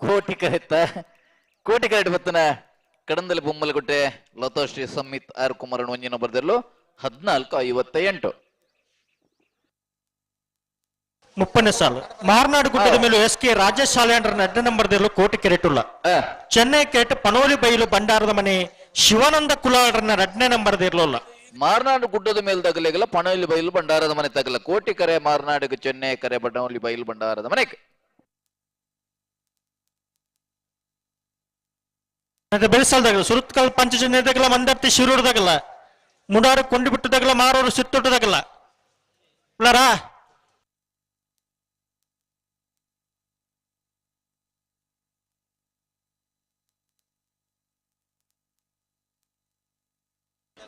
ಕೋಟಿ ಕರೆತ್ತ ಕೋಟಿ ಕರೆಕ್ಟ್ ಬತ್ತನ ಕಡಂದಲೆ ಬೊಮ್ಮಲಗುಟ್ಟೆ ಲತಾಶ್ರೀ ಸಮ್ಮಿತ್ ಆರ್ ಕುಮಾರನ್ ಒಂಜಿನ ಬರ್ದಿರ್ಲು 14:58. ಮುಪ್ಪನೇ ಸಾಲು ಮಾರ್ನಾಡು ಗುಡ್ಡದ ಮೇಲೆ ಎಸ್ ಕೆ ರಾಜೇಶ್ ಶಾಲೆಂಡ್ರ ಅಡ್ಡ ನಂಬರ್ ದಿರ್ಲು ಕೋಟಿ ಕೆರೆಟುಲ್ಲ ಚೆನ್ನೈ ಕೆರೆಟ್ ಪನೋಲಿ ಬೈಲು ಬಂಡಾರದ ಮನೆ ಶಿವಾನಂದ ಕುಲಾಳ್ರನ್ನ ಎರಡನೇ ನಂಬರ್ ದಿರ್ಲೋಲ್ಲ. ಮಾರ್ನಾಡು ಗುಡ್ಡದ ಮೇಲೆ ತಗಲಿಗಲ್ಲ ಪಣೋಲಿ ಬೈಲು ಬಂಡಾರದ ಮನೆ ತಗಲ ಕೋಟಿ ಕರೆ ಮಾರ್ನಾಡಿಗೆ ಚೆನ್ನೈ ಕರೆ ಪಣೋಲಿ ಬೈಲು ಬಂಡಾರದ ಮನೆ. ಬೆಳೆಸಲ್ದಾಗಲ್ಲ ಸುರತ್ಕಲ್ ಪಂಚಜನ್ಯದಾಗಲ್ಲ ಮಂದರ್ತಿ ಶಿರೂರ್ದಾಗಲ್ಲ ಮುಡಾರು ಕೊಂಡಿ ಬಿಟ್ಟದಾಗಲ್ಲ ಮಾರೋರು ಸಿತ್ತೊಟ್ಟದಾಗಲ್ಲ ಉಳ್ಳಾರಾ?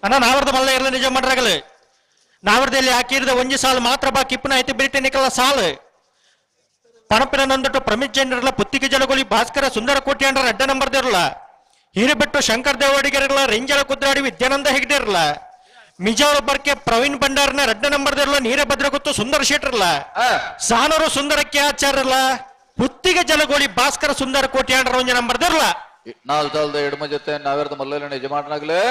ಅಣ್ಣ ನಾವರ್ದ ಮಲ್ಲ ಇರಲ್ಲ ನಿಜ ಮಾಡ್ರಾಗಲ್ಲ ನಾವರ್ದಲ್ಲಿ ಹಾಕಿರದ ಒಂಜಿ ಸಾಲು ಮಾತ್ರ ಬಾಕಿ ಇಪ್ಪನ ಐತಿ ಬಿರಿಟೆ ನಿಕಲ ಸಾಲು ಪಣಪಿನ ನಂದಟ್ಟು ಪ್ರಮಿತ್ ಜೈನರಲ್ಲ ಪುತ್ತಿಗೆ ಜಲಗೋಲಿ ಭಾಸ್ಕರ ಸುಂದರ ಕೋಟಿ ಅಂಡ್ರ ಅಡ್ಡ ನಂಬರ್ ದೇರಲ್ಲ ಹಿರಿಬೆಟ್ಟು ಶಂಕರ್ ದೇವಾಡಿಗರಲ್ಲ ರಿಂಜಲ ಕುದ್ರಾಡಿ ವಿದ್ಯಾನಂದ ಹೆಗ್ಡೆರ್ಲ ಮಿಜಾರು ಬರ್ಕೆ ಪ್ರವೀಣ್ ಭಂಡಾರ್ನ ರಡ್ಡ ನಂಬರ್ ದಿರ್ಲ ನೀರಭದ್ರಗುತ್ತು ಸುಂದರ ಶೆಟ್ಟರ್ಲ ಸಾನೂರು ಸುಂದರಕ್ಕೆ ಆಚಾರ್ಯರ್ಲ ಪುತ್ತಿಗೆ ಜಲಗೋಳಿ ಭಾಸ್ಕರ ಸುಂದರ ಕೋಟ್ಯಾಂಡ್ರ ಒಂಜಿ ನಂಬರ್ ದಿರ್ಲ ನಾಲ್ ಸಾಲದ ಎಡಮ ಜೊತೆ ನಾವೇರ್ದ ಮಲ್ಲನ ಯಜಮಾನನಾಗ್ಲೆ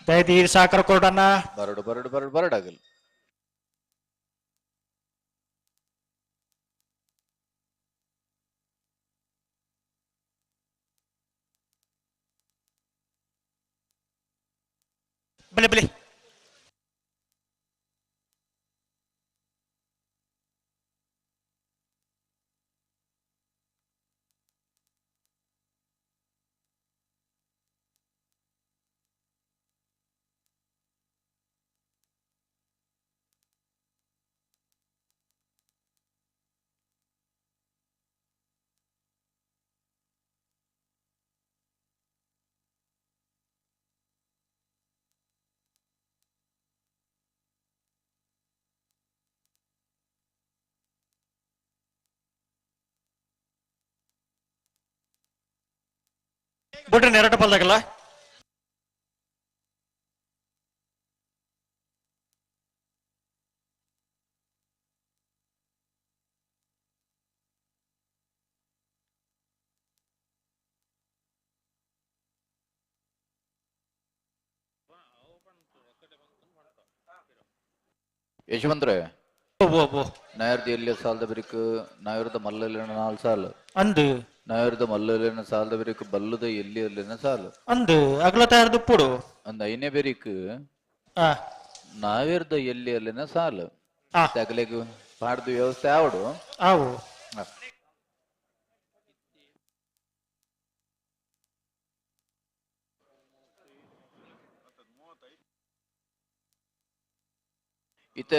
ದಯದೀರ್ ಸಾಕರ ಕೊಡಣ್ಣ. ಬರಡು ಬರಡು ಬರಡು ಬರಡಾಗಲಿ. ಬಲೆ ಬಲೆ ಬುಡ್ರಿ ನೆರಟ ಬಲ್ದಾಗಲ್ಲ. ಯಶವಂತ್ರೆ, ನಾಯರ್ದ ಎಲ್ಲಿ ಸಾಲದ ಬಿರಿಕ್ ನಾಯರ್ದ ಮಲ್ಲಲಿನ ನಾಲ್ ಸಾಲು ಅಂದು ನಾಯರ್ದ ಮಲ್ಲಲಿನ ಸಾಲದ ಬಿರಿಕ್ ಬಲ್ಲದ ಎಲ್ಲಿ ಅಲ್ಲಿನ ಸಾಲು ಅಂದು ಅಗಲ ತಯಾರದು ಪುಡು ಅಂದ ಐನೇ ಬೆರಿಕ್ ನಾವೇರ್ದ ಎಲ್ಲಿ ಅಲ್ಲಿನ ಸಾಲು ತಗಲೆಗು ಪಾಡ್ದು ವ್ಯವಸ್ಥೆ ಆವಡು ಆವು. ಇತ್ತೆ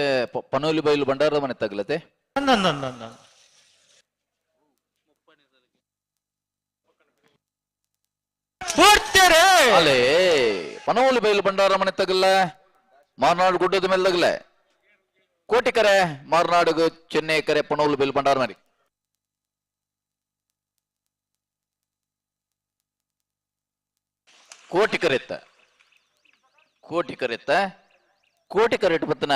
ಪನೋಲಿ ಬೈಲು ಭಂಡಾರದ ಮನೆ ತಗಲತೆ. ಅಲ್ಲೇ ಪನೋಲಿ ಬೈಲು ಭಂಡಾರ ಮನೆ ತಗಲ್ಲ, ಮಾರ್ನಾಡು ಗುಡ್ಡದ ಮೇಲೆ ತಗಲೆ, ಕೋಟಿ ಕರೆ ಮಾರ್ನಾಡು ಚೆನ್ನೈ ಕರೆ ಪನೋಲಿ ಬೈಲು ಭಂಡಾರ ಮನೆ. ಕೋಟಿ ಕರೆತ್ತ ಕೋಟಿ ಕರೆತ್ತ ಕೋಟಿ ಕರೆಟ್ ಪತ್ತನ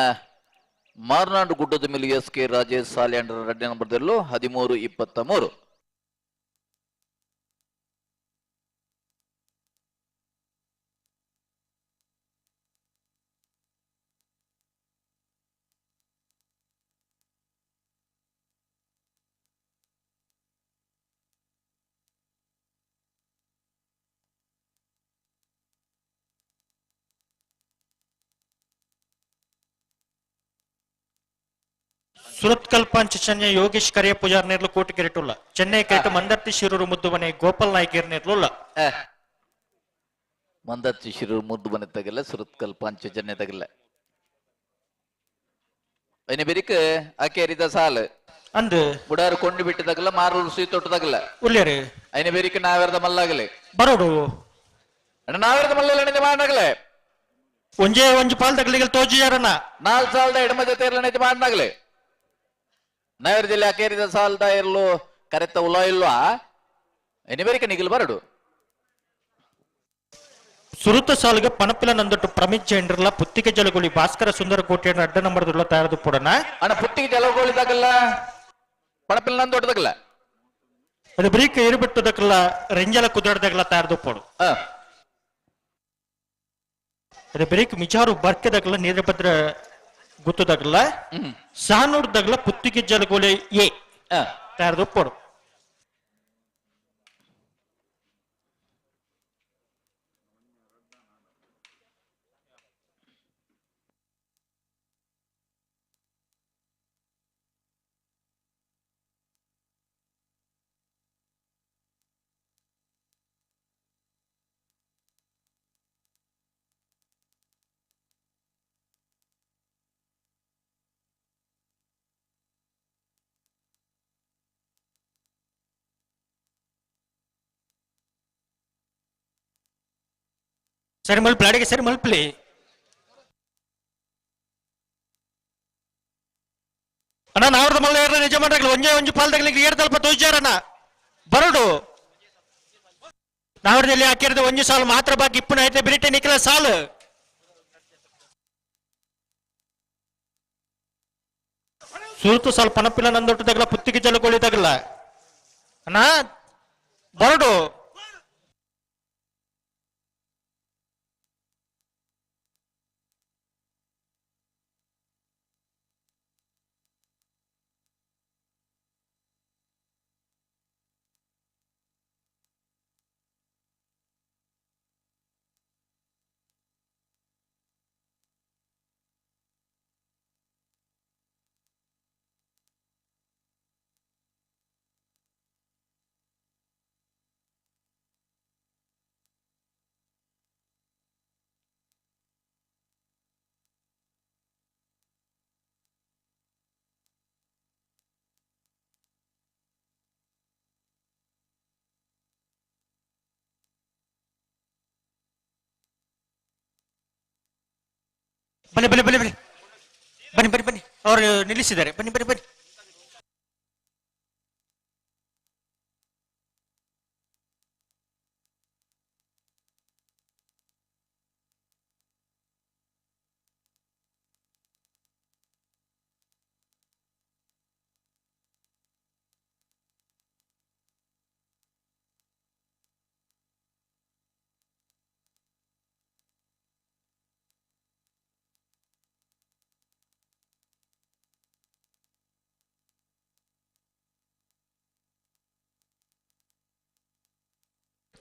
ಮಾರ್ನಾಡು ಗುಡ್ಡದ ಮೇಲೆ ಎಸ್ ಕೆ ರಾಜೇಶ್ ಸಾಲ್ಯಾಂಡ್ರ ರಡ್ಡೆ ನಂಬರ್ದಲ್ಲೂ 13-23. ಸುರತ್ಕಲ್ ಪಂಚ್ ಚೆನ್ನೈ ಯೋಗೇಶ್ ಕರಿಯ ಪೂಜಾರ್ ನೇರ್ಲು ಕೋಟಿ ಕೆರೆಟುಲ್ಲ ಚೆನ್ನೈ ಕೆರೆಟು ಮಂದರ್ತಿ ಶಿರೂರು ಮುದ್ದುಮನೆ ಗೋಪಾಲ್ ನಾಯ್ಕರ್ ನೇರ್ಲುಲ್ಲ. ಮಂದರ್ತಿ ಶಿರೂರು ಮುದ್ದುಮನೆ ತಗಲ್ಲ, ಸುರತ್ಕಲ್ ಪಂಚ ಚೆನ್ನೈ ತಗಲ್ಲ. ಐನ ಬೆರಿಕ್ ಅಕೇರಿದ ಸಾಲು ಅಂದು ಬುಡಾರು ಕೊಂಡು ಬಿಟ್ಟು ತಗಲ್ಲ, ಮಾರೂರು ಸೀ ತೊಟ್ಟು ತಗಲ್ಲ ಉಲ್ಲೇರಿ. ಐನ ಬೆರಿಕ್ ನಾವೇರ್ದ ಮಲ್ಲಾಗಲೆ ಬರೋಡು ನಾವೇರ್ದ ಮಲ್ಲಲ್ಲ ಮಾಡಾಗಲೆ ಒಂಜೇ ಒಂಜಿ ಪಾಲ್ ತಗಲಿಗೆ ತೋಜಿಯಾರನ್ನ ನಾಲ್ ಸಾಲದ ಎಡಮ ಜೊತೆ ಇರಲ ಮಾಡಾಗಲೆ. ನೈರ್ದಲ್ಲಿ ಅಕೇರಿದ ಸಾಲದ ಇರಲು ಕರೆತ ಉಲ ಇಲ್ವಾ ಎನಿಬೆರಿಕ ನಿಗಿಲ್ ಬರಡು. ಸುರುತ ಸಾಲಿಗೆ ಪಣಪಿಲ ನಂದೊಟ್ಟು ಪ್ರಮಿತ್ ಜೈನ್ರಲ್ಲ ಪುತ್ತಿಗೆ ಜಲಗೋಳಿ ಭಾಸ್ಕರ ಸುಂದರ ಕೋಟೆಯನ್ನು ಅಡ್ಡ ನಂಬರ್ದುള്ള ತಯಾರದು ಪೊಡನ ಅಣ್ಣ ಪುತ್ತಿಗೆ ಜಲಗೋಳಿ ತಗಲ್ಲ ಪಣಪಿಲ ನಂದೊಟ್ಟದಗಲ್ಲ ಅದು ಬ್ರೀಕ್ ಏರುಬಿಟ್ಟದಕ್ಕಲ್ಲ ರೆಂಜಲ ಕುದುರದಗಲ್ಲ ತಯಾರದು ಪೋಡು. ಅದು ಬ್ರೀಕ್ ಮಿಚಾರು ಬರ್ಕೆದಗಲ್ಲ ನೀರಭದ್ರ ಗುತ್ತದಗಲ್ಲ ಸಾನೂರ್ದಗಲ ಪುತ್ತಿಗೆ ಜಲಗೋಳಿ ಎ ತಯಾರದು ಪೋಡು. ಸರಿ ಮಲ್ಪಲಿ ಅಡಿಗೆ ಸರಿ ಮಲ್ಪಲಿ. ಅಣ್ಣ ನಾವ್ರದ ಮಲ್ಲ ಏರ್ಲ ನಿಜ ಮಾಡಾಗ್ಲಿ ಒಂಜೇ ಒಂಜಿ ಪಾಲ್ದಾಗ್ಲಿ ಏರ್ ತಲ್ಪ ತೋಜಾರಣ್ಣ ಬರಡು. ನಾವರದಲ್ಲಿ ಹಾಕಿರೋದು ಒಂದು ಸಾಲು ಮಾತ್ರ ಬಾಕಿ ಇಪ್ಪನ ಐತೆ ಬಿರಿಟೆ ನಿಖಿಲ ಸಾಲು. ಸುರುತು ಸಾಲು ಪನಪಿಲ್ಲ ನಂದೊಟ್ಟು ತಗಲ ಪುತ್ತಿಗೆ ಜಲಗೋಳಿ ತಗಲ ಅಣ್ಣ ಬರಡು. ಬನ್ನಿ ಬನ್ನಿ ಬನ್ನಿ ಬನ್ನಿ ಬನ್ನಿ ಬನ್ನಿ ಬನ್ನಿ, ಅವರು ನಿಲ್ಲಿಸಿದ್ದಾರೆ. ಬನ್ನಿ ಬನ್ನಿ ಬನ್ನಿ.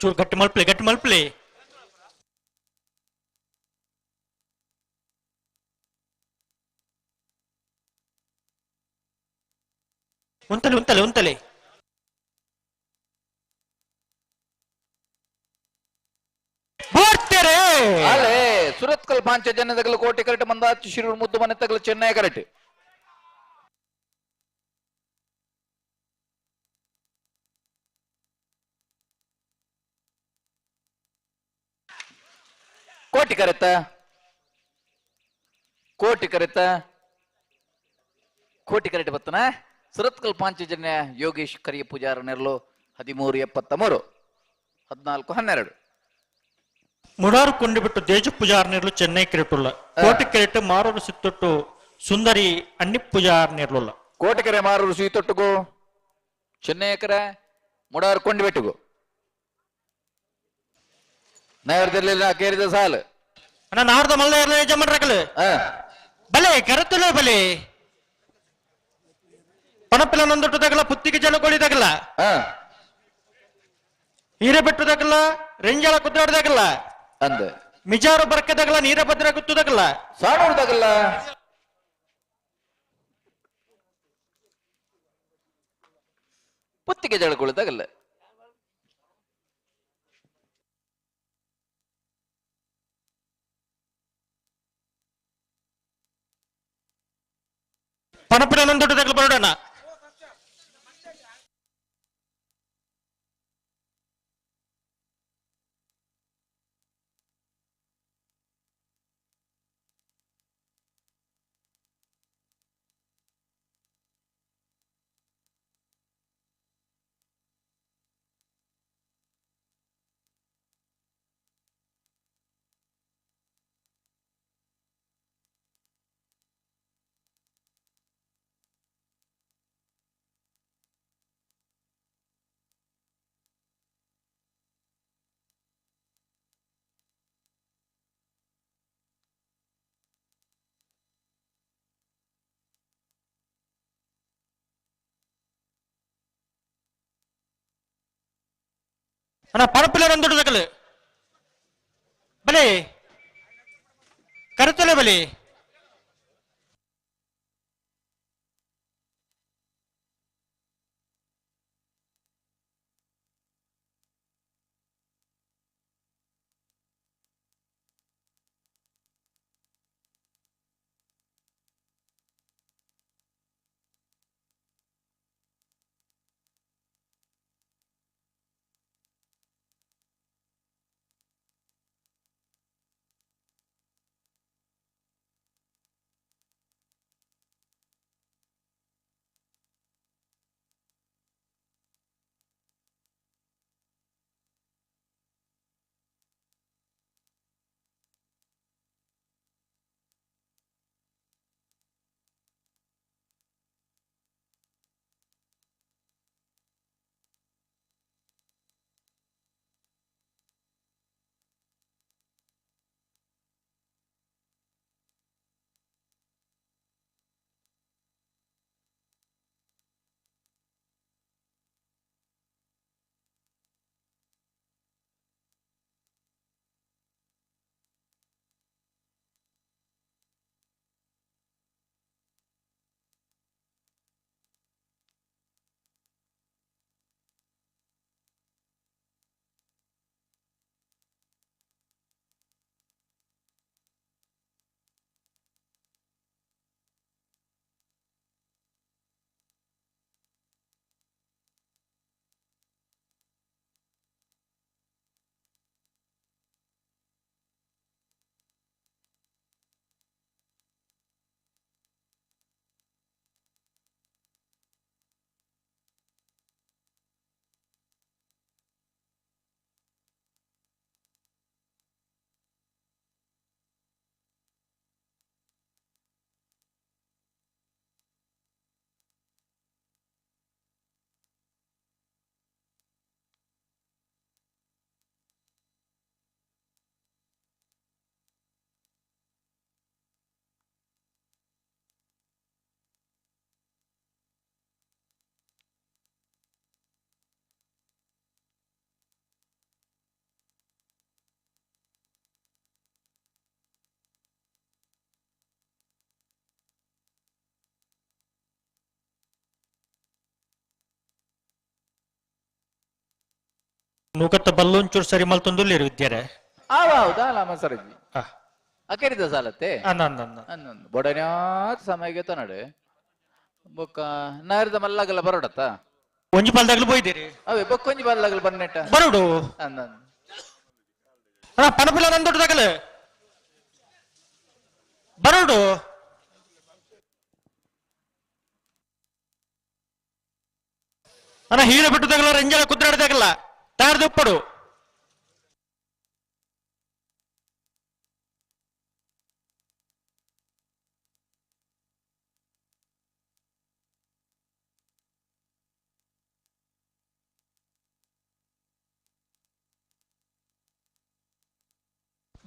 ಚೂರು ಗಟ್ಟಿ ಮಲ್ಪ್ಲೆ, ಗಟ್ಟಿ ಮಲ್ಪ್ಲೆ. ಉಂತಲೆ ಉಂತಲೆ ಉಂತಲೆ. ಬೋರ್ತೆರೆ. ಅಲೆ ಸುರತ್ಕಲ್ ಪಾಂಚಜನ್ಯದಗಲು ಕೋಟೆ ಕರೆಟ್ ಮಂದಾಚಿ ಶಿರೂರು ಮುದ್ದು ಮನೆ ತಗಲು ಚೆನ್ನೈ ಕರೆಟ್. ಕೋಟಿ ಕರೆತ, ಕೋಟಿ ಕರೆತ, ಕೋಟಿ ಕರೆಟ್ ಬತ್ತನ. ಸುರತ್ಕಲ್ ಪಾಂಚಜನ್ಯ ಯೋಗೇಶ್ ಕರಿಯ ಪೂಜಾರ ನೆರಳು 13:73, 14:12. ಮುಡಾರು ಕೊಂಡು ಬಿಟ್ಟು ದೇಜ ಪೂಜಾರ ನೆರಳು ಚೆನ್ನೈ ಕ್ರಿಕೆಟುಲ್ಲ. ಕೋಟಿ ಕ್ರಿಕೆಟ್ ಮಾರೂರು ಸಿತ್ತೊಟ್ಟು ಸುಂದರಿ ಅಣ್ಣಿ ಪೂಜಾರ ನೆರಳುಲ್ಲ. ಕೋಟಿಕೆರೆ ಮಾರೂರು ಸೀತೊಟ್ಟುಗು ಚೆನ್ನೈ ಕರೆ ಮುಡಾರು ಕೊಂಡು ಬಿಟ್ಟುಗು ನಗರದಲ್ಲಿ ಕೇರಿದ ಸಾಲು. ಅಣ್ಣ ನಾರ್ದ ಮಲ್ಲ ಯಜಮಾನ್ರಗಲು ಬಲೆ ಕರತುಲೆ ಬಲೆ ಪಣಪಿಲ ನಂದೊಟ್ಟು ತಗಲ ಪುತ್ತಿಗೆ ಜಲಗೋಳಿ ತಗಲ ಹೀರೆಬೆಟ್ಟು ತಗಲ ರೆಂಜಾಳ ಕುದ್ದಾಡ ತಗಲ ಅಂದ ಮಿಜಾರು ಬರ್ಕ ತಗಲ ನೀರಭದ್ರ ಗುತ್ತು ತಗಲ ಸಾಣೂರು ತಗಲ ಪುತ್ತಿಗೆ ಜಲಗೋಳಿ ತಗಲ. ಪಣಪಿನ ನಂದೊಟ್ಟು ತಗಲ ಬರೋಣ. ಅಣ್ಣ ಪಣಪಿಲ ನಂದೊಟ್ಟು ತಗಲು ಬಲೆ ಕರತುಲೆ ಬಲೆ. ನೂಕತ್ತ ಬಲ್ಲೊಂಚೂರು ಸರಿ ಮಲ್ತೊಂದುಲ್ಲೇರು ವಿದ್ಯಾರೆ. ಹೌದಾ ಅಲ್ಲ ಮಸರಜಿ ಅಕೇರಿದ ಸಾಲತ್ತೆ ಅನ್ನೊಂದು ಬೊಡನ್ಯಾತ್ ಸಮಯಕ್ಕೆ ತನಡು ಬೊಕ್ಕ ನಾರಿದ ಮಲ್ಲಾಗಲ ಬರೋಡತ್ತ ಒಂಜಿ ಪಾಲ್ದಾಗ್ಲು ಪೋಯ್ದಿರಿ. ಅವೇ ಬೊಕ್ಕ ಒಂಜಿ ಪಾಲ್ದಾಗಲು ಬನ್ನೆಟ್ಟ ಬರೋಡು. ಅನ್ನೊಂದು ಅಣ್ಣ ಪಣಪಿಲ ನಂದೊಡ್ಡದಾಗಲ ಬರೋಡು. ಅಣ್ಣ ಹೀರೆ ಬಿಟ್ಟುದಾಗಲ ರಂಜಲ ಕುದ್ರಾಡ್ದಾಗಲ್ಲ ತಾರ್ದುಪ್ಪಡು.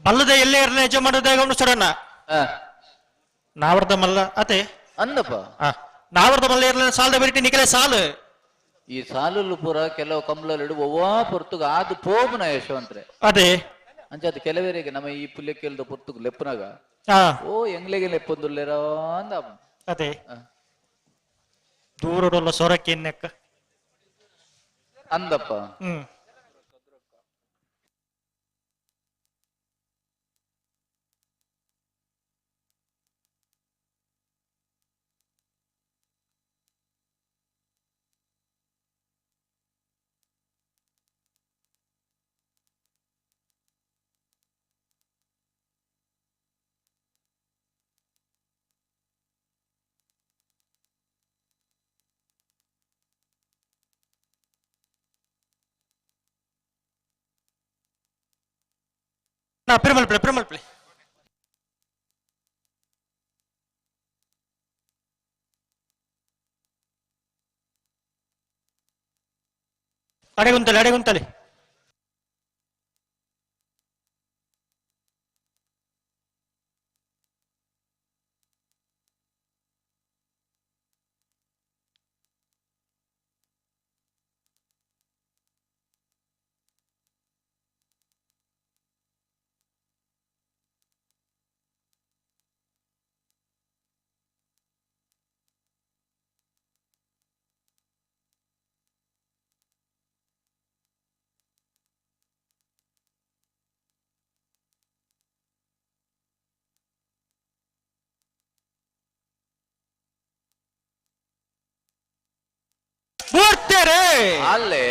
ಬಲ್ಲದ ಎಲ್ಲೇ ಇರಲಿ ಯಜಮಾನದಾಗ ಅವನು ಸಡನ್ನ ನಾವರ್ದ ಮಲ್ಲ ಅತೆ ಅಂದಪ್ಪ ನಾವರ್ದ ಮಲ್ಲ ಇರಲಿ ಸಾಲದ ಬೆರಿಟಿ ನಿಕಲೆ ಸಾಲು. ಈ ಸಾಲುಲ್ಲು ಪೂರ ಕೆಲವು ಕಂಬ್ಲಲ್ಲಿ ಒವ್ವಾ ಪೊರ್ತುಗ ಆದು ಪೋಪುನ ಯಶವಂತ್ರೆ ಅದೇ ಅಂಚಾದ ಕೆಲವರಿಗೆ ನಮ್ಮ ಈ ಪುಲ್ಯಕ್ಕೆಲ್ದ ಪೊರ್ತುಗು ಲೆಪ್ಪುನಾಗ ಓ ಎಂಗ್ಲೆಗೆ ಲೆಪ್ಪೊಂದುಲ್ಲೇರೋ ಅಂದ. ಅದೇ ದೂರಡೊಲ್ಲ ಸೊರಕ್ಕೆ ಇನ್ನೆಕ್ಕ ಅಂದಪ್ಪ. ಪಿರಮಲ್ಪಲೆ ಪಿರಮಲ್ಪಲೆ ಅಡೆಗುಂತಲೆ ಅಡೆಗುಂತಲೆ. ಅಲ್ಲೇ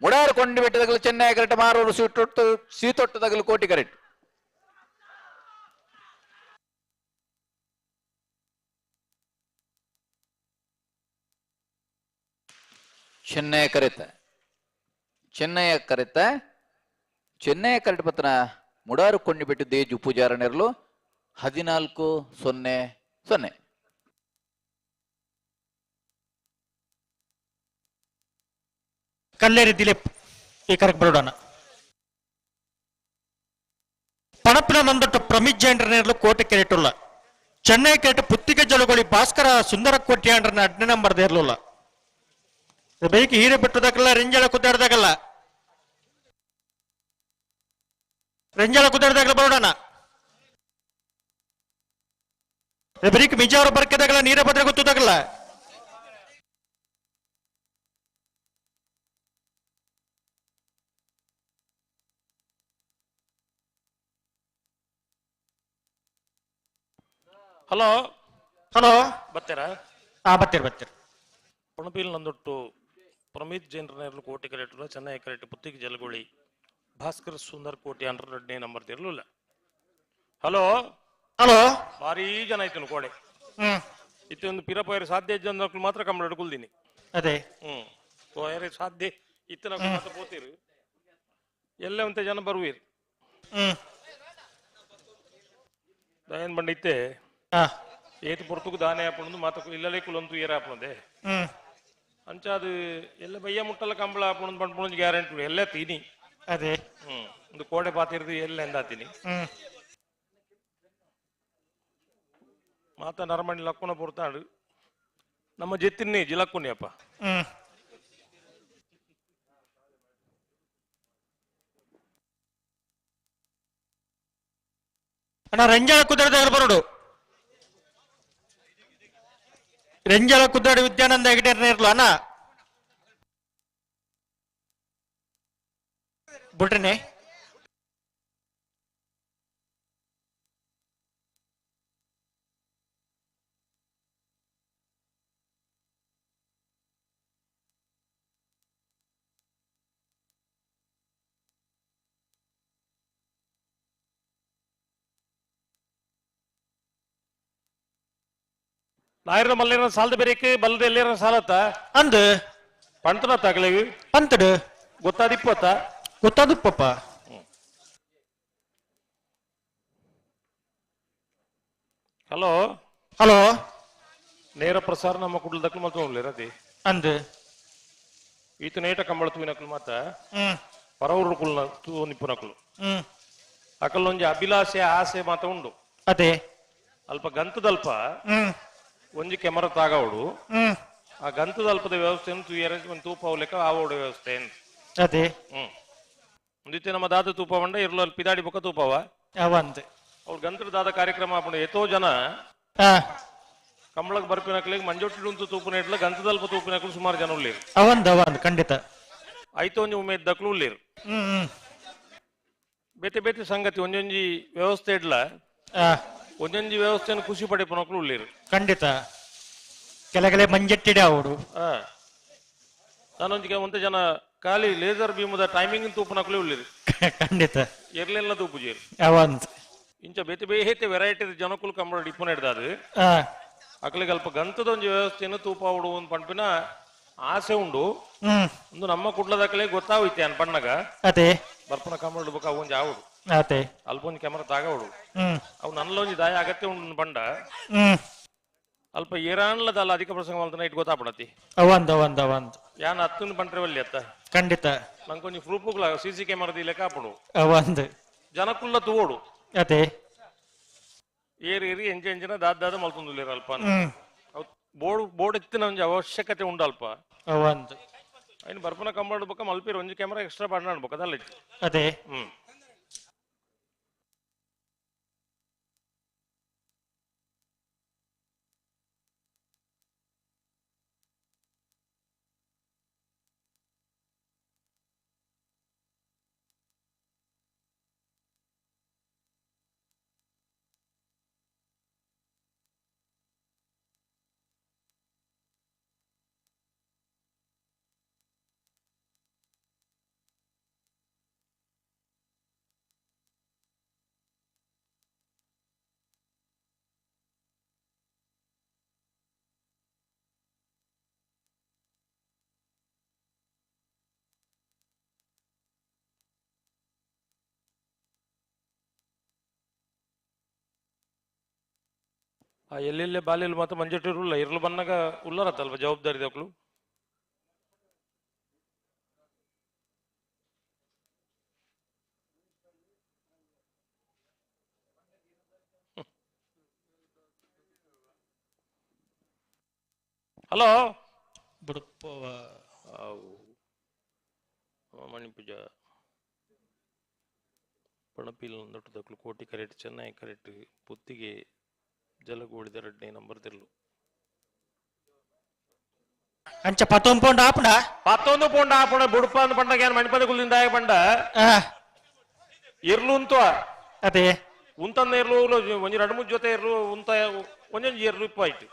ಮುಡಾರು ಕೊಂಡು ಬೆಟ್ಟದಗಲು ಚೆನ್ನೈ ಕರೆಕ್ಟ್ ಮಾರೂರು ಸೀತೊಟ್ಟು ಸೀತೊಟ್ಟದಗಲು ಕೋಟಿ ಕರೆಕ್ಟ್. ಚೆನ್ನೈ ಕರೆತ ಚೆನ್ನೈಯ ಕರೆತ ಚೆನ್ನೈಯ ಕರೆಕ್ಟ್ ಪತ್ರ ಮುಡಾರು ಕೊಂಡು ಬಿಟ್ಟು ದೇಜು ಪೂಜಾರನೆರಲು 14-0-0. ಕಲ್ಲೇರಿ ದಿಲೀಪ್ ಈ ಕರೆಕ್ ಬರೋಡೋಣ. ಪಣಪಿನ ನಂದೊಟ್ಟು ಪ್ರಮಿತ್ ಜೈನ್ರನೇರ್ಲು ಕೋಟೆ ಕೆರೆಟುಲ್ಲ. ಚೆನ್ನೈ ಕೆರೆಟ್ ಪುತ್ತಿಗೆ ಜಲಗೋಳಿ ಭಾಸ್ಕರ ಸುಂದರ ಕೋಟ್ಯಾಂಡ್ರನ ಅಡ್ನೆ ನಂಬರ್ ದೇರ್ಲುಲ್ಲ. ಬೇಕಿ ಹೀರೆ ಬಿಟ್ಟದಕ್ಕಲ್ಲ ರಿಂಜಳ ಕುದ್ದಾಡ್ದಾಗಲ್ಲ ರಿಂಜಳ ಕುದ್ದಾಡ್ದಾಗಲ್ಲ ಬರೋಡೋಣ. ಬರೀಕ್ ಮಿಜಾರು ಬರ್ಕೆದಾಗಲ್ಲ ನೀರ ಭದ್ರ ಗೊತ್ತದಾಗಲ್ಲ. ಹಲೋ ಹಲೋ ಬರ್ತೀರಾ? ಬರ್ತೀರಿ ಬರ್ತೀರಿ. ಪಣಪಿಲ್ ನಂದೊಟ್ಟು ಪ್ರಮೀತ್ ಜೈನ್ರನೇರ್ಲು ಕೋಟಿ ಕರೆಟುಲ್ಲ ಚೆನ್ನೈ ಕರೆಟ್ ಪುತ್ತಿಗೆ ಜಲಗೋಳಿ ಭಾಸ್ಕರ್ ಸುಂದರ್ ಕೋಟಿ ಅಂಡ್ರ ರೆಡ್ಡಿ ನಂಬರ್ ತಿರ್ಲಿಲ್ಲ. ಹಲೋ ಹಲೋ ಭಾರೀ ಜನ ಆಯ್ತು ಕೋಡೆ ಇತ್ತೊಂದು ಪಿರಪೋಯರು ಸಾಧ್ಯ ಜನ ಮಾತ್ರ ಕಂಬಳ ಕುಲ್ದಿನಿ. ಅದೇ ಪೋಯರೆ ಸಾಧ್ಯ ಇತ್ತನ ಮಾತ್ರ ಪೋತೀರು ಎಲ್ಲ ಒಂತೆ ಜನ ಬರುವೀರು. ಏನ್ ಬಂಡಿತ್ತೆ ಏತು ಪೊರ್ತುಗು ದಾನೆ ಆಪಣದು ಮಾತ ಇಲ್ಲಲೇ ಕುಲಂತು ಏರ ಆಪಣದೆ ಅಂಚ ಅದು ಎಲ್ಲ ಬಯ್ಯ ಮುಟ್ಟಲ್ಲ ಕಂಬಳ ಆಪಣದು ಬಂಡ್ಪುಣದು ಗ್ಯಾರಂಟಿ ಎಲ್ಲ ತೀನಿ. ಅದೇ ಒಂದು ಕೋಡೆ ಪಾತಿರ್ದು ಎಲ್ಲ ಎಂದಾತೀನಿ ಮಾತ ನರಮಣಿ ಲಕ್ಕುನ ಪೊರ್ತಾಡು ನಮ್ಮ ಜೆತ್ತಿನ್ನೇ ಜಿಲಕ್ಕುನಿ ಅಪ್ಪ. ಅಣ್ಣ ರಂಜಾಳ ಕುದುರೆದಾಗ ಬರೋಡು ರಂಜಾಳ ಕುದ್ರಾಡಿ ವಿದ್ಯಾನಂದ ಹೆಗಡೆ ಇರ್ಲು ಅಣ್ಣ. ಬುಡ್ರನೆ. ನಾಯರ ಮಲ್ಲೇರ ಸಾಲದ ಬೇರೆಕ್ ಬಲ್ಲದ ಎಲ್ಲೇರ ಸಾಲತ್ತ ಅಂದ್ ಪಂತನ ತಾಗಲೇವಿ ಪಂತಡು ಗೊತ್ತಾದಿಪ್ಪತ್ತ ಗೊತ್ತಾದಿಪ್ಪಪ್ಪ. ಹಲೋ ಹಲೋ ನೇರ ಪ್ರಸಾರ ನಮ್ಮ ಕುಡ್ಲ ದಕ್ಲು ಮಲ್ತು ರತಿ ಅಂದ್ ಈತ ನೇಟ ಕಂಬಳ ತೂವಿನಕ್ಲು ಮಾತ ಪರವರು ಕುಲ್ನ ತೂ ನಿಪ್ಪುನಕ್ಲು ಅಕಲ್ಲೊಂಜಿ ಅಭಿಲಾಷೆ ಆಸೆ ಮಾತ ಉಂಡು. ಅದೇ ಅಲ್ಪ ಗಂತದಲ್ಪ ಒಂಜಿ ಕೆಮರ ತಾಗವಡು ಆ ಗಂತದಲ್ಪದ ವ್ಯವಸ್ಥೆಯನ್ನು ತೂಯರ ಒಂದು ತೂಪ ಲೆಕ್ಕ ಆವೋಡು ವ್ಯವಸ್ಥೆ. ಅದೇ ಒಂದಿತ್ತೆ ನಮ್ಮ ದಾದ ತೂಪ ಬಂಡ ಇರ್ಲು ಅಲ್ಲಿ ಪಿದಾಡಿ ಬೊಕ್ಕ ತೂಪವ ಅವಂದ್ ಅವ್ರು ಗಂತದ ದಾದ ಕಾರ್ಯಕ್ರಮ ಆಪುಂಡು. ಏತೋ ಜನ ಕಂಬಳಕ್ ಬರ್ಪಿನಕ್ಲಿಗೆ ಮಂಜೊಟ್ಟಿಡುಂತು ತೂಪುನ ಇಡ್ಲ ಗಂತದಲ್ಪ ತೂಪಿನಕ್ಲು ಸುಮಾರು ಜನ ಉಳ್ಳೀರು. ಅವಂದ್ ಅವಂದ್ ಖಂಡಿತ ಐತೊಂಜಿ ಒಂಜಿ ಉಮೇದ್ ದಕ್ಲು ಉಳ್ಳೀರು. ಬೇತೆ ಬೇತೆ ಸಂಗತಿ ಒಂಜೊಂಜಿ ವ್ಯವಸ್ಥೆ ಇಡ್ಲ ಒಂಜೊಂಜಿ ವ್ಯವಸ್ಥೆಯನ್ನು ಖುಷಿ ಪಡೆಪುನಕ್ಲು ಉಳ್ಳೀರು. ಖಂಡಿತ ಕೆಲಗಲೆ ಮಂಜೆಟ್ಟಿಡೆ ಅವರು. ನಾನೊಂಜಿಗೆ ಒಂತೆ ಜನ ಖಾಲಿ ಲೇಸರ್ ಬೀಮದ ಟೈಮಿಂಗ್ ತೂಪುನಕ್ಲು ಉಳ್ಳೀರು. ಖಂಡಿತ ಎರ್ಲೆಲ್ಲ ತೂಪುಜೇರು ಅವಂದ್ ಇಂಚ ಬೇತೆ ಬೇತೆ ವೆರೈಟಿ ಜನಕುಲು ಕಂಬಳ ಇಪ್ಪುನ ಹಿಡ್ದಾದು ಅಕ್ಲಿಗೆ ಅಲ್ಪ ಗಂತದ ಒಂಜಿ ವ್ಯವಸ್ಥೆಯನ್ನು ತೂಪ ಒಂದು ಪಂಪಿನ ಆಸೆ ಉಂಡು. ಒಂದು ನಮ್ಮ ಕುಡ್ಲದಕ್ಕಲೆ ಗೊತ್ತಾವೈತೆ ಅನ್ ಪಣ್ಣಗ ಅದೇ ಬರ್ಪನ ಕಂಬಳ ಬೊಕ ಒಂಜಿ ಆವಡು ಅದೇ ಅಲ್ಪ ಒಂಜಿ ಕ್ಯಾಮರಾ ತಾಗವಡು ಅವು ನನ್ನಲೊಂಜಿ ದಾಯ ಅಗತ್ಯ ಉಂಡು ಪಂಡ ಅಲ್ಪ ಏರಾನ್ಲದಲ್ಲ ಅಧಿಕ ಪ್ರಸಂಗ ಮಲ್ತನ it ಗೊತ್ತಾಪಡತಿ. ಅವಂದ್ ಅವಂದ್ ಅವಂದ್ ಯಾನ್ ಹತ್ತನ್ನು ಪಂಟ್ರೆ ವಲ್ಲಿ ಅತ್ತ ಖಂಡಿತ ನಂಗೊಂಜಿ ಪ್ರೂಫುಗ್ಲ ಸಿ ಸಿ ಕ್ಯಾಮರಾ ಲೆಕ್ಕ ಹಾಪುಡು ಅವಂದ್ ಜನಕುಲ್ಲ ತೂವೋಡು. ಅದೇ ಏರಿ ಏರಿ ಎಂಜ ಎಂಜಿನ ದಾದ ದಾದ ಮಲ್ತೊಂದುಲ್ಲೇರು ಅಲ್ಪ ಬೋರ್ಡ್ ಬೋರ್ಡ್ ಎತ್ತಿನ ಒಂಜಿ ಅವಶ್ಯಕತೆ ಉಂಡು ಅಲ್ಪ. ಅವಂದ್ ಐನ್ ಬರ್ಪನ ಕಂಬಳ ಬೊಕ್ಕ ಮಲ್ಪೀರ್ ಒಂಜಿ ಕ್ಯಾಮರಾ ಎಕ್ಸ್ಟ್ರಾ ಪಾಡ್ನ ಬೊಕ್ಕ ಅದಲ್ಲ. ಅದೇ ಆ ಎಲ್ಲೆಲ್ಲೇ ಬಾಲ್ಯಲ್ಲಿ ಮಾತ್ರ ಮಂಜೆಟ್ಟಿರುಲ್ಲ ಇರ್ಲು ಬನ್ನಾಗ ಉಲ್ಲರತ್ತಲ್ವ ಜವಾಬ್ದಾರಿ ದಕ್ಲು. ಹಲೋ ಬುಡುಪವ ಮಣಿಪೂಜ ಪಣಪಿಲ್ ದೊಡ್ಡ ಕೋಟಿ ಕರೆಕ್ಟ್ ಚೆನ್ನೈ ಕರೆಕ್ಟ್ ಪುತ್ತಿಗೆ ಜಲಗೋಡಿದ ಎರಡನೇ ನಂಬರ್ ತಿರ್ಲು. ಅಂಚ ಪತ್ತೊಂದು ಪೌಂಡ್ ಆಪುಂಡ ಪತ್ತೊಂದು ಪೌಂಡ್ ಆಪುಂಡ ಬುಡುಪ ಅಂದ್ ಪಂಡಗ ಏನ್ ಮಣಿಪದ ಕುಲ್ಲಿಂದ ಆಯ ಪಂಡ ಇರ್ಲು ಉಂತು ಅದೇ ಉಂತಂದ ಇರ್ಲು ಒಂಜಿ ಎರಡು ಮೂರು ಜೊತೆ ಇರ್ಲು ಉಂತ ಒಂಜೊಂಜಿ ಇರ್ಲು ಇಪ್ಪ ಆಯ್ತು.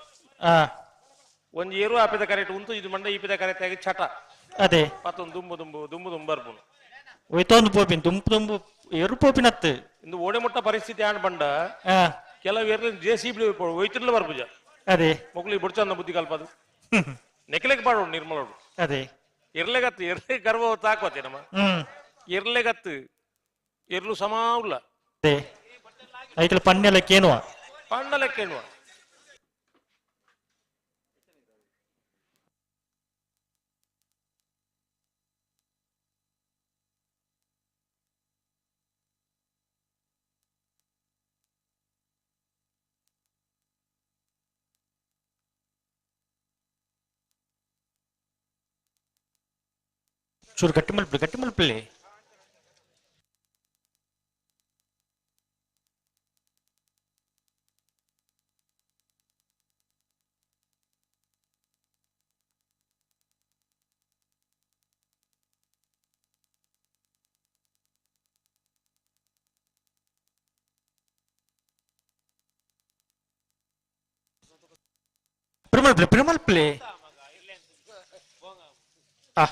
ಒಂಜಿ ಏರು ಆಪಿದ ಕರೆಕ್ಟ್ ಉಂತು ಇದು ಮಂಡ ಈಪಿದ ಕರೆಕ್ಟ್ ಆಗಿ ಚಟ ಅದೇ ಪತ್ತೊಂದು ದುಂಬು ದುಂಬು ದುಂಬು ದುಂಬರ್ಪುನು ಒಯ್ತೊಂದು ಪೋಪಿನ್ ದುಂಬು ದುಂಬು ಎರು ಪೋಪಿನತ್ತು ಇಂದು ಓಡೆ ಮುಟ್ಟ ಪರಿಸ್ಥಿತಿ ಆಂಡ್ ಬಂಡ ಕೆಲವು ಎರ್ಲಿ ಜೆ ಸಿ ಬಿ ಒಯ್ತಿರ್ಲ ಬರ್ಪುಜ ಅದೇ ಮೊಕ್ಲಿಗೆ ಬುಡ್ಚಂದ ಬುದ್ಧಿ ಕಲ್ಪದು ನೆಕ್ಲೆಗ್ ಪಾಡೋಡು ನಿರ್ಮಲೋಡು ಅದೇ ಇರ್ಲೆಗತ್ತು ಇರ್ಲೆ ಗರ್ವ ತಾಕೋತೆ ನಮ್ಮ ಇರ್ಲೆಗತ್ತು ಇರ್ಲು ಸಮ ಉಲ್ಲ ಅದೇ ಐತಲ ಪಣ್ಣೆ ಲೆಕ್ಕೇನುವ ಪಣ್ಣ ಲೆಕ್ಕೇನುವ ಚೂರು ಗಟ್ಟಿ ಮಲ್ಪಿ ಗಟ್ಟಿ ಮಲ್ಪಲಿ. ಪಿರಮಲ್ಪ್ಲೆ ಪಿರಮಲ್ಪ್ಲೆ ಆ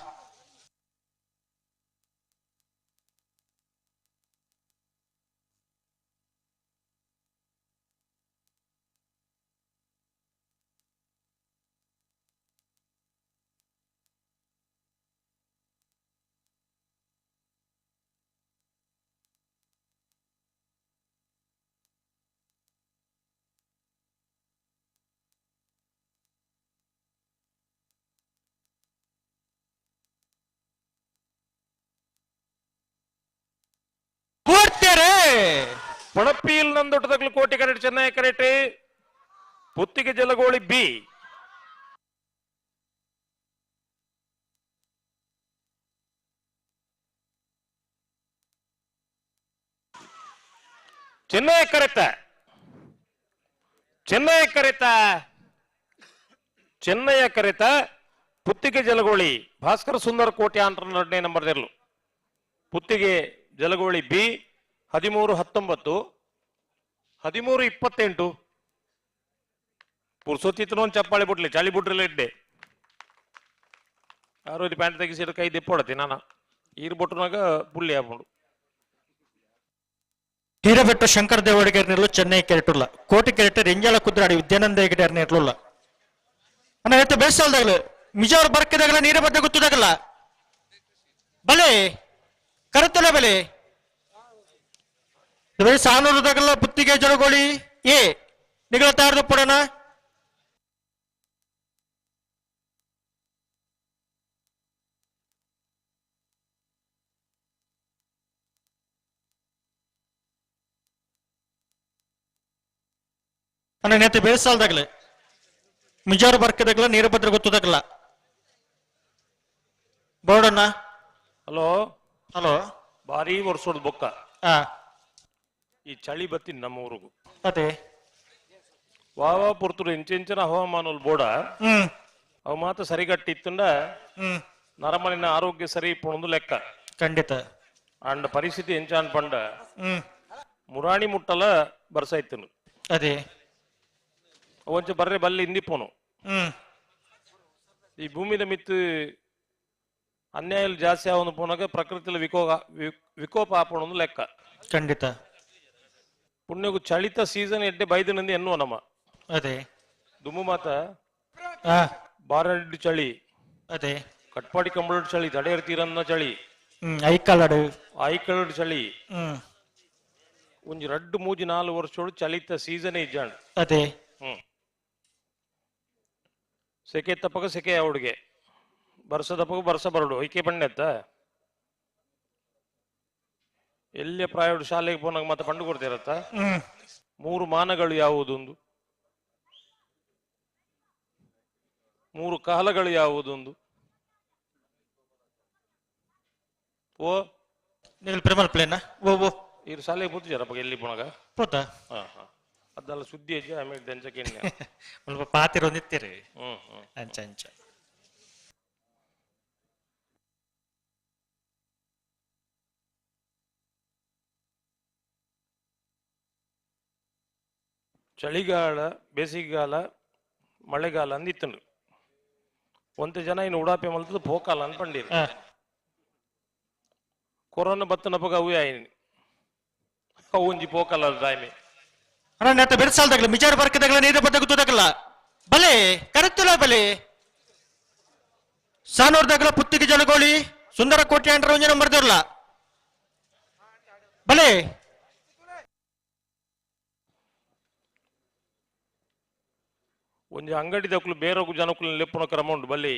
ಪಣಪಿಲ್ ನಂದೊಟ್ಟದಗ್ಲು ಕೋಟಿ ಕರೆಟ್ ಚೆನ್ನೈ ಕರೆಟ್ ಪುತ್ತಿಗೆ ಜಲಗೋಳಿ ಬಿ ಚೆನ್ನೈ ಕರೆತ ಚೆನ್ನೈ ಕರೆತ ಚೆನ್ನೈಯ ಕರೆತ ಪುತ್ತಿಗೆ ಜಲಗೋಳಿ ಭಾಸ್ಕರ ಸುಂದರ ಕೋಟಿ ಆಂಟ್ರ ಎರಡನೇ ನಂಬರ್ ಇರಲು ಪುತ್ತಿಗೆ ಜಲಗೋಳಿ ಬಿ 13-19 13-28 ಪುರ್ಸೊತ್ತಿತ್ತು ಒಂದು ಚಪ್ಪಾಳೆ ಬಿಡ್ಲಿ ಚಳಿ ಬಿಡ್ರಲ್ಲ ಇಡ್ಡೆ ಆರೋದು ಪ್ಯಾಂಟ್ ತೆಗಿಸಿದ ಕೈ ದೆಪ್ಪೊಡತಿ ನಾನ ಈರು ಬೊಟ್ಟುನಾಗ ಪುಳ್ಳಿ ಹಾಕೊಂಡು ಹೀರಬೆಟ್ಟು ಶಂಕರ ದೇವಡಿಗೆ ಚೆನ್ನೈ ಕೆರೆಟುಲ್ಲ ಕೋಟಿ ಕೆರೆಟ ರಿಂಜಾಲ ಕುದ್ರಾಡಿ ವಿದ್ಯಾನಂದ ಹೆಗಡೆ ಇರ್ಲಿಲ್ಲ ಅಣ್ಣ ಹೇಳ್ತೆ ಬೇಸಲ್ದಾಗಲು ಮಿಜಾವ್ರ ಬರ್ಕದಾಗಲ ನೀರ ಬದ್ದ ಗೊತ್ತದಾಗಲ್ಲ ಬಲೆ ಕರೆತಲ ಬಲೆ ಸಾನೂರದಾಗಲ್ಲ ಪುತ್ತಿಗೆ ಜಲಗೋಳಿ ಎ ನಿಗಳ ತಾರದು ಪಡೋಣ ಅಣ್ಣ ನೇತೆ ಬೇಸಾಲ್ದಾಗಲೇ ಮಿಜಾರು ಬರ್ಕದಾಗಲ ನೀರು ಭದ್ರ ಗೊತ್ತದಾಗಲ್ಲ ಬೋರ್ಡಣ್ಣ. ಹಲೋ ಹಲೋ ಭಾರಿ ವರ್ಷದ ಬೊಕ್ಕ ಈ ಚಳಿ ಬತ್ತೀನಿ ನಮ್ಮ ಊರಿಗೂ ಅದೇ ವಾವಾ ಪುರ್ತುಡು ಇಂಚಿಂಚಿನ ಹವಾಮಾನಲ್ ಬೋಡ ಅವು ಮಾತ್ರ ಸರಿಗಟ್ಟಿತ್ತಂಡ ನರಮನಿನ ಆರೋಗ್ಯ ಸರಿ ಪುಣದು ಲೆಕ್ಕ ಖಂಡಿತ ಅಂಡ್ ಪರಿಸ್ಥಿತಿ ಎಂಚಾನ್ ಪಂಡ ಮುರಾಣಿ ಮುಟ್ಟಲ ಬರ್ಸಾಯ್ತನು ಅದೇ ಒಂಚ ಬರ್ರೆ ಬಲ್ಲಿ ಇಂದಿಪ್ಪೋನು ಈ ಭೂಮಿದ ಮಿತ್ತು ಅನ್ಯಾಯ ಜಾಸ್ತಿ ಆವೊಂದು ಪೋನಾಗ ಪ್ರಕೃತಿಲ ವಿಕೋಪ ಆಪಣೊಂದು ಲೆಕ್ಕ ಖಂಡಿತ ಪುಣ್ಯಗು ಚಳಿತ ಸೀಸನ್ ಎಡ್ಡೆ ಬೈದನಂದು ಎನ್ನುವ ನಮ್ಮ ಅದೇ ದುಮ್ಮು ಮಾತ ಬಾರಡ್ಡು ಚಳಿ ಅದೇ ಕಟ್ಪಾಡಿ ಕಂಬಳಡ್ ಚಳಿ ತಡೆಯರ್ ತೀರನ್ನ ಚಳಿ ಐಕಲಡು ಐಕಲಡು ಚಳಿ ಒಂಜಿ ರಡ್ಡು ಮೂಜಿ ನಾಲು ವರ್ಷೋಡು ಚಳಿತ ಸೀಸನ್ ಇಜ್ಜಾಂಡ್ ಅದೇ ಸೆಕೆ ತಪ್ಪಗ ಸೆಕೆ ಅವಡಿಗೆ ಬರ್ಸದಪ್ಪಗ ಬರ್ಸ ಬರಡು ಐಕೆ ಬಣ್ಣೆತ್ತ ಎಲ್ಲಿಯ ಪ್ರಾಯೋಡು ಶಾಲೆಗೆ ಪೋನಾಗ ಮತ್ತೆ ಪಂಡು ಕೊಡ್ತಿರತ್ತ ಮೂರು ಮಾನಗಳು ಯಾವುದೊಂದು ಮೂರು ಕಾಲಗಳು ಯಾವುದೊಂದು ಓ ನೀವು ಪ್ರೇಮಲ್ ಪ್ಲೇನ ಓ ಓ ಇರು ಶಾಲೆಗೆ ಪೋತಿಜಾರಪ್ಪ ಎಲ್ಲಿ ಪೋನಾಗ ಪೋತಾ ಹಾ ಹಾ ಅದೆಲ್ಲ ಸುದ್ದಿ ಹೆಜ್ಜೆ ಆಮೇಲೆ ದಂಚಕ್ಕೆ ಸ್ವಲ್ಪ ಪಾತಿರೊಂದಿತ್ತೀರಿ ಹ್ಮ್ ಹ್ಮ್ ಅಂಚ ಅಂಚ ಚಳಿಗಾಲ ಬೇಸಿಗೆಗಾಲ ಮಳೆಗಾಲ ಅಂದಿತ್ತಂಡು ಒಂತೆ ಜನ ಇನ್ನು ಉಡಾಪೆ ಮಲ್ತದ ಪೋಕಾಲ ಅನ್ಪಂಡಿರು ಕೊರೋನಾ ಬತ್ತನಪಗ ಅವು ಆಯ್ನಿ ಅವು ಒಂಜಿ ಪೋಕಾಲ ಟೈಮೆ ಅಣ್ಣ ನೆಟ್ಟ ಬೆರೆಸಾಲ್ದಾಗಲ ಮಿಜಾರು ಬರ್ಕದಾಗಲ ನೀರು ಬದ್ದ ಗುತ್ತದಾಗಲ ಬಲೆ ಕರೆತ್ತಲ ಬಲೆ ಸಾನೂರ್ದಾಗಲ ಪುತ್ತಿಗೆ ಜಲಗೋಳಿ ಸುಂದರ ಕೋಟೆ ಅಂಡ್ರ ಒಂಜಿ ನಂಬರ್ ದೊರ್ಲ ಬಲೆ ಒಂಜಿ ಅಂಗಡಿ ದಕ್ಕಲು ಬೇರೆ ಜನಕ್ಕಲು ಲೆಪ್ಪುನ ಕ್ರಮ ಉಂಡು ಬಲ್ಲಿ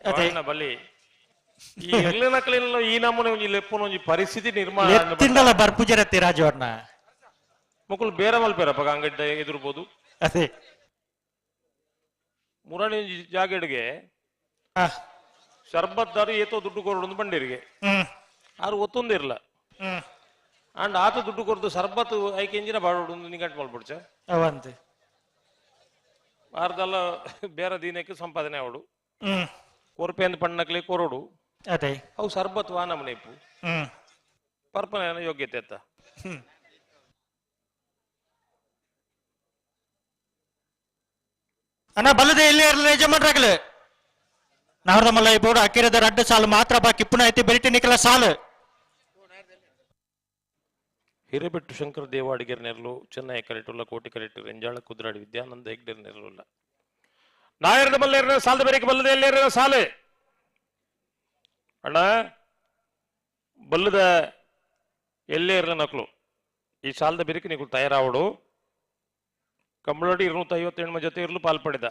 ಅದೇ. ಬಾಣ್ಣ ಬಲ್ಲಿ ಈ ಎಲ್ಲ ನಕಲಿನ ಈ ನಮೂನೆ ಒಂಜಿ ಲೆಪ್ಪುನ ಒಂಜಿ ಪರಿಸ್ಥಿತಿ ನಿರ್ಮಾಣ ಆಂಡ್ ಎತ್ತಿಂಡಲ ಬರ್ಪುಜರತ್ತಿ ರಾಜವರ್ಣ ಮೊಕುಲು ಬೇರೆ ಮಲ್ಪೇರಪ್ಪ ಅಂಗಡಿ ಎದುರ್ಬೋದು ಅದೇ ಮುರಾಣಿ ಒಂಜಿ ಜಾಗೆಡ್ಗೆ ಶರ್ಬತ್ ದಾರು ಏತೋ ದುಡ್ಡು ಕೊರಡು ಬಂಡಿರಿಗೆ ಆರು ಒತ್ತೊಂದಿರ್ಲ ಅಂಡ್ ಆತ ದುಡ್ಡು ಕೊರದು ಶರ್ಬತ್ ಐಕೆ ಇಂಜಿನ ಬಾಡೋಡು ನಿಗಂಟು ಮಲ್ಪುಡ್ಚ ಅವಂತೆ ಆರ್ದಲ್ಲ ಬೇರೆ ದಿನಕ್ಕೆ ಸಂಪಾದನೆ ಅವಡು ಕೊರ್ಪೆ ಅಂದ್ ಪಣ್ಣಕ್ಲೆ ಕೊರಡು ಅದೇ ಅವು ಸರ್ಬತ್ ವಾ ನಮನೆ ಇಪ್ಪು ಪರ್ಪನ ಯೋಗ್ಯತೆ ಅತ್ತ ಅಣ್ಣ ಬಲ್ಲದೆ ಇಲ್ಲಿ ಇರಲಿ ಯಜಮಾನ್ರಾಗಲು ನಾರದ ಮಲ್ಲ ಬೋರ್ಡ್ ಅಕ್ಕಿರದ ರಡ್ಡು ಸಾಲು ಮಾತ್ರ ಬಾಕಿ ಪುನಃ ಐತಿ ಬೆರಿಟಿ ನಿಕಲ ಸಾಲು. ಹಿರೇಬೆಟ್ಟು ಶಂಕರ ದೇವಾಡಿಗರ ನೆರಳು ಚೆನ್ನೈ ಕರೆಟುಲ್ಲ ಕೋಟಿ ಕರೆಟು ರೆಂಜಾಳ ಕುದ್ರಾಡಿ ವಿದ್ಯಾನಂದ ಹೆಗ್ಡೆರ್ ನೆರಳುಲ್ಲ. ನಾಯರದ ಮಲ್ಲೇರ ಸಾಲದ ಬೇರೆ ಬಲ್ಲದೆ ಎಲ್ಲೇರ ಸಾಲೆ ಅಣ್ಣ ಬಲ್ಲದ ಎಲ್ಲೇರ ನಕಲು ಈ ಸಾಲದ ಬೆರಿಕೆ ನೀವು ತಯಾರಾವಡು. ಕಂಬಳಡಿ 257 ಜೊತೆ ಇರಲು ಪಾಲ್ಪಡೆದ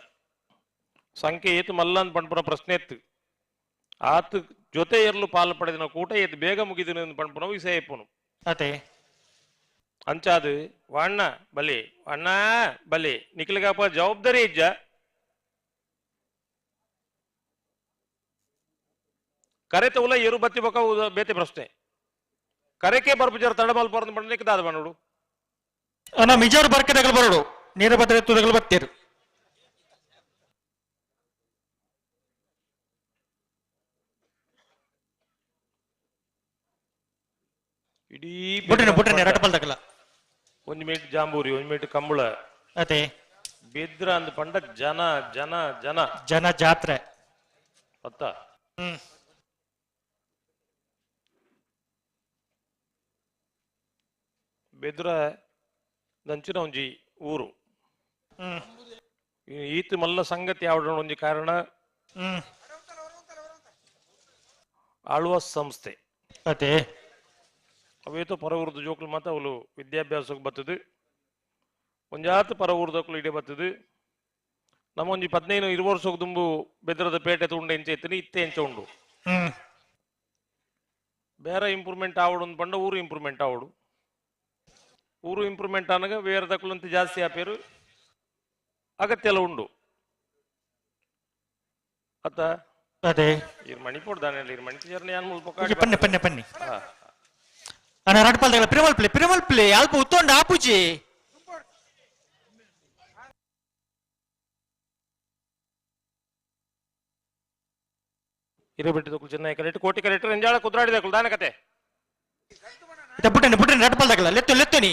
ಸಂಖ್ಯೆ ಏತು ಮಲ್ಲ ಅಂತ ಪಂಡ್ಪುನ ಪ್ರಶ್ನೆ ಎತ್ತು. ಆತ ಜೊತೆ ಇರಲು ಪಾಲ್ ಪಡೆದಿನ ಕೂಟ ಏತು ಬೇಗ ಮುಗಿದಿನ ಪಂಡ್ಪುನ ವಿಷಯ ಇಪ್ಪನು ಅದೇ ಅಂಚಾದು ವಾಣ್ಣ ಬಲಿ ಅಣ್ಣ ಬಲಿ ನಿಖಿಲ್ಗಪ್ಪ ಜವಾಬ್ದಾರಿ ಇಜ್ಜ ಕರೆತ ಉಲ ಏರು ಬತ್ತಿ ಬೊಕ ಬೇತೆ ಪ್ರಶ್ನೆ ಕರೆಕೆ ಬರ್ಪುಜಾರ ತಡಮಲ್ ಪೊರಂದು ಪಂಡ ನಿಕ್ಕದಾದ ಬನ್ನೋಡು. ಅಣ್ಣ ಮಿಜಾರು ಬರ್ಕೆದಗಲು ಬರೋಡು ನೀರ ಬದ್ರೆ ತುದಗಲು ಬತ್ತೀರು. ಇಡೀ ಬುಟ್ರನೆ ಬುಟ್ರನೆ ರಟ್ಟಪಲ್ದಗಲ ಒಂಜಿ ಮೇಟ್ ಜಾಂಬೂರಿ ಒಂಜಿ ಮೇಟ್ ಕಂಬಳ ಅದೇ ಬೆದ್ರ ಅಂದ್ ಪಂಡ ಜನ ಜನ ಜನ ಜನ ಜಾತ್ರೆ ಅತ್ತ. ಬೆದ್ರ ದಂಚಿನ ಒಂಜಿ ಊರು ಈತ ಮಲ್ಲ ಸಂಗತಿ ಯಾವಡ ಒಂಜಿ ಕಾರಣ ಆಳ್ವ ಸಂಸ್ಥೆ ಅದೇ ಅವೇತೋ ಪರ ಊರ್ದ ಜೋಕ್ಲು ಮಾತ ಅವಳು ವಿದ್ಯಾಭ್ಯಾಸಕ್ಕೆ ಬರ್ತದೆ ಒಂಜಾತ ಪರ ಊರ್ದಕ್ಲು ಇಡೇ ಬರ್ತದೆ. ನಮ್ಮ ಒಂಜಿ 15-20 ವರ್ಷಕ್ಕೆ ದುಂಬು ಬೆದ್ರದ ಪೇಟೆ ತುಂಡೆ ಎಂಚ ಇತ್ತು ಇತ್ತೆ ಎಂಚ ಉಂಡು. ಬೇರೆ ಇಂಪ್ರೂವ್ಮೆಂಟ್ ಆವಡು ಒಂದು ಪಂಡ ಊರು ಇಂಪ್ರೂವ್ಮೆಂಟ್ ಆವಡು ಊರು ಇಂಪ್ರೂವ್ಮೆಂಟ್ ಆನಗ ಬೇರೆ ದಕ್ಕಲಂತ ಜಾಸ್ತಿ ಆಪೇರು ಅಗತ್ಯ ಎಲ್ಲ ಉಂಡು ಅತ್ತ. ಅದೇ ಇರ್ ಮಣಿಪೋಡ್ ದಾನೆ ಇರ್ ಮಣಿ ಚರ್ನ ಯಾನ್ ಮುಲ್ಪ ಪನ್ನೆ ಪನ್ನೆ ಪನ್ನೆ ಅಣ್ಣ ರಡ್ಪಲ್ದಗಲ ಪಿರಮಲ್ ಪ್ಲೇ ಪಿರಮಲ್ ಪ್ಲೇ ಅಲ್ಪ ಉತ್ತೊಂಡ ಆಪುಜಿ. ಹಿರೇಬೆಟ್ಟದಕ್ಕೂ ಚೆನ್ನೈ ಕರೆಕ್ಟ್ ಕೋಟಿ ಕರೆಕ್ಟ್ ರಂಜಾಳ ಕುದ್ರಾಡಿದಕ್ಕೂ ದಾನ ಕತೆ ಬುಟ್ಟನೆ ಬುಟ್ಟನೆ ರಡ್ಪಲ್ದಗಲ ಲೆತ್ತು ಲೆತ್ತು ನೀ.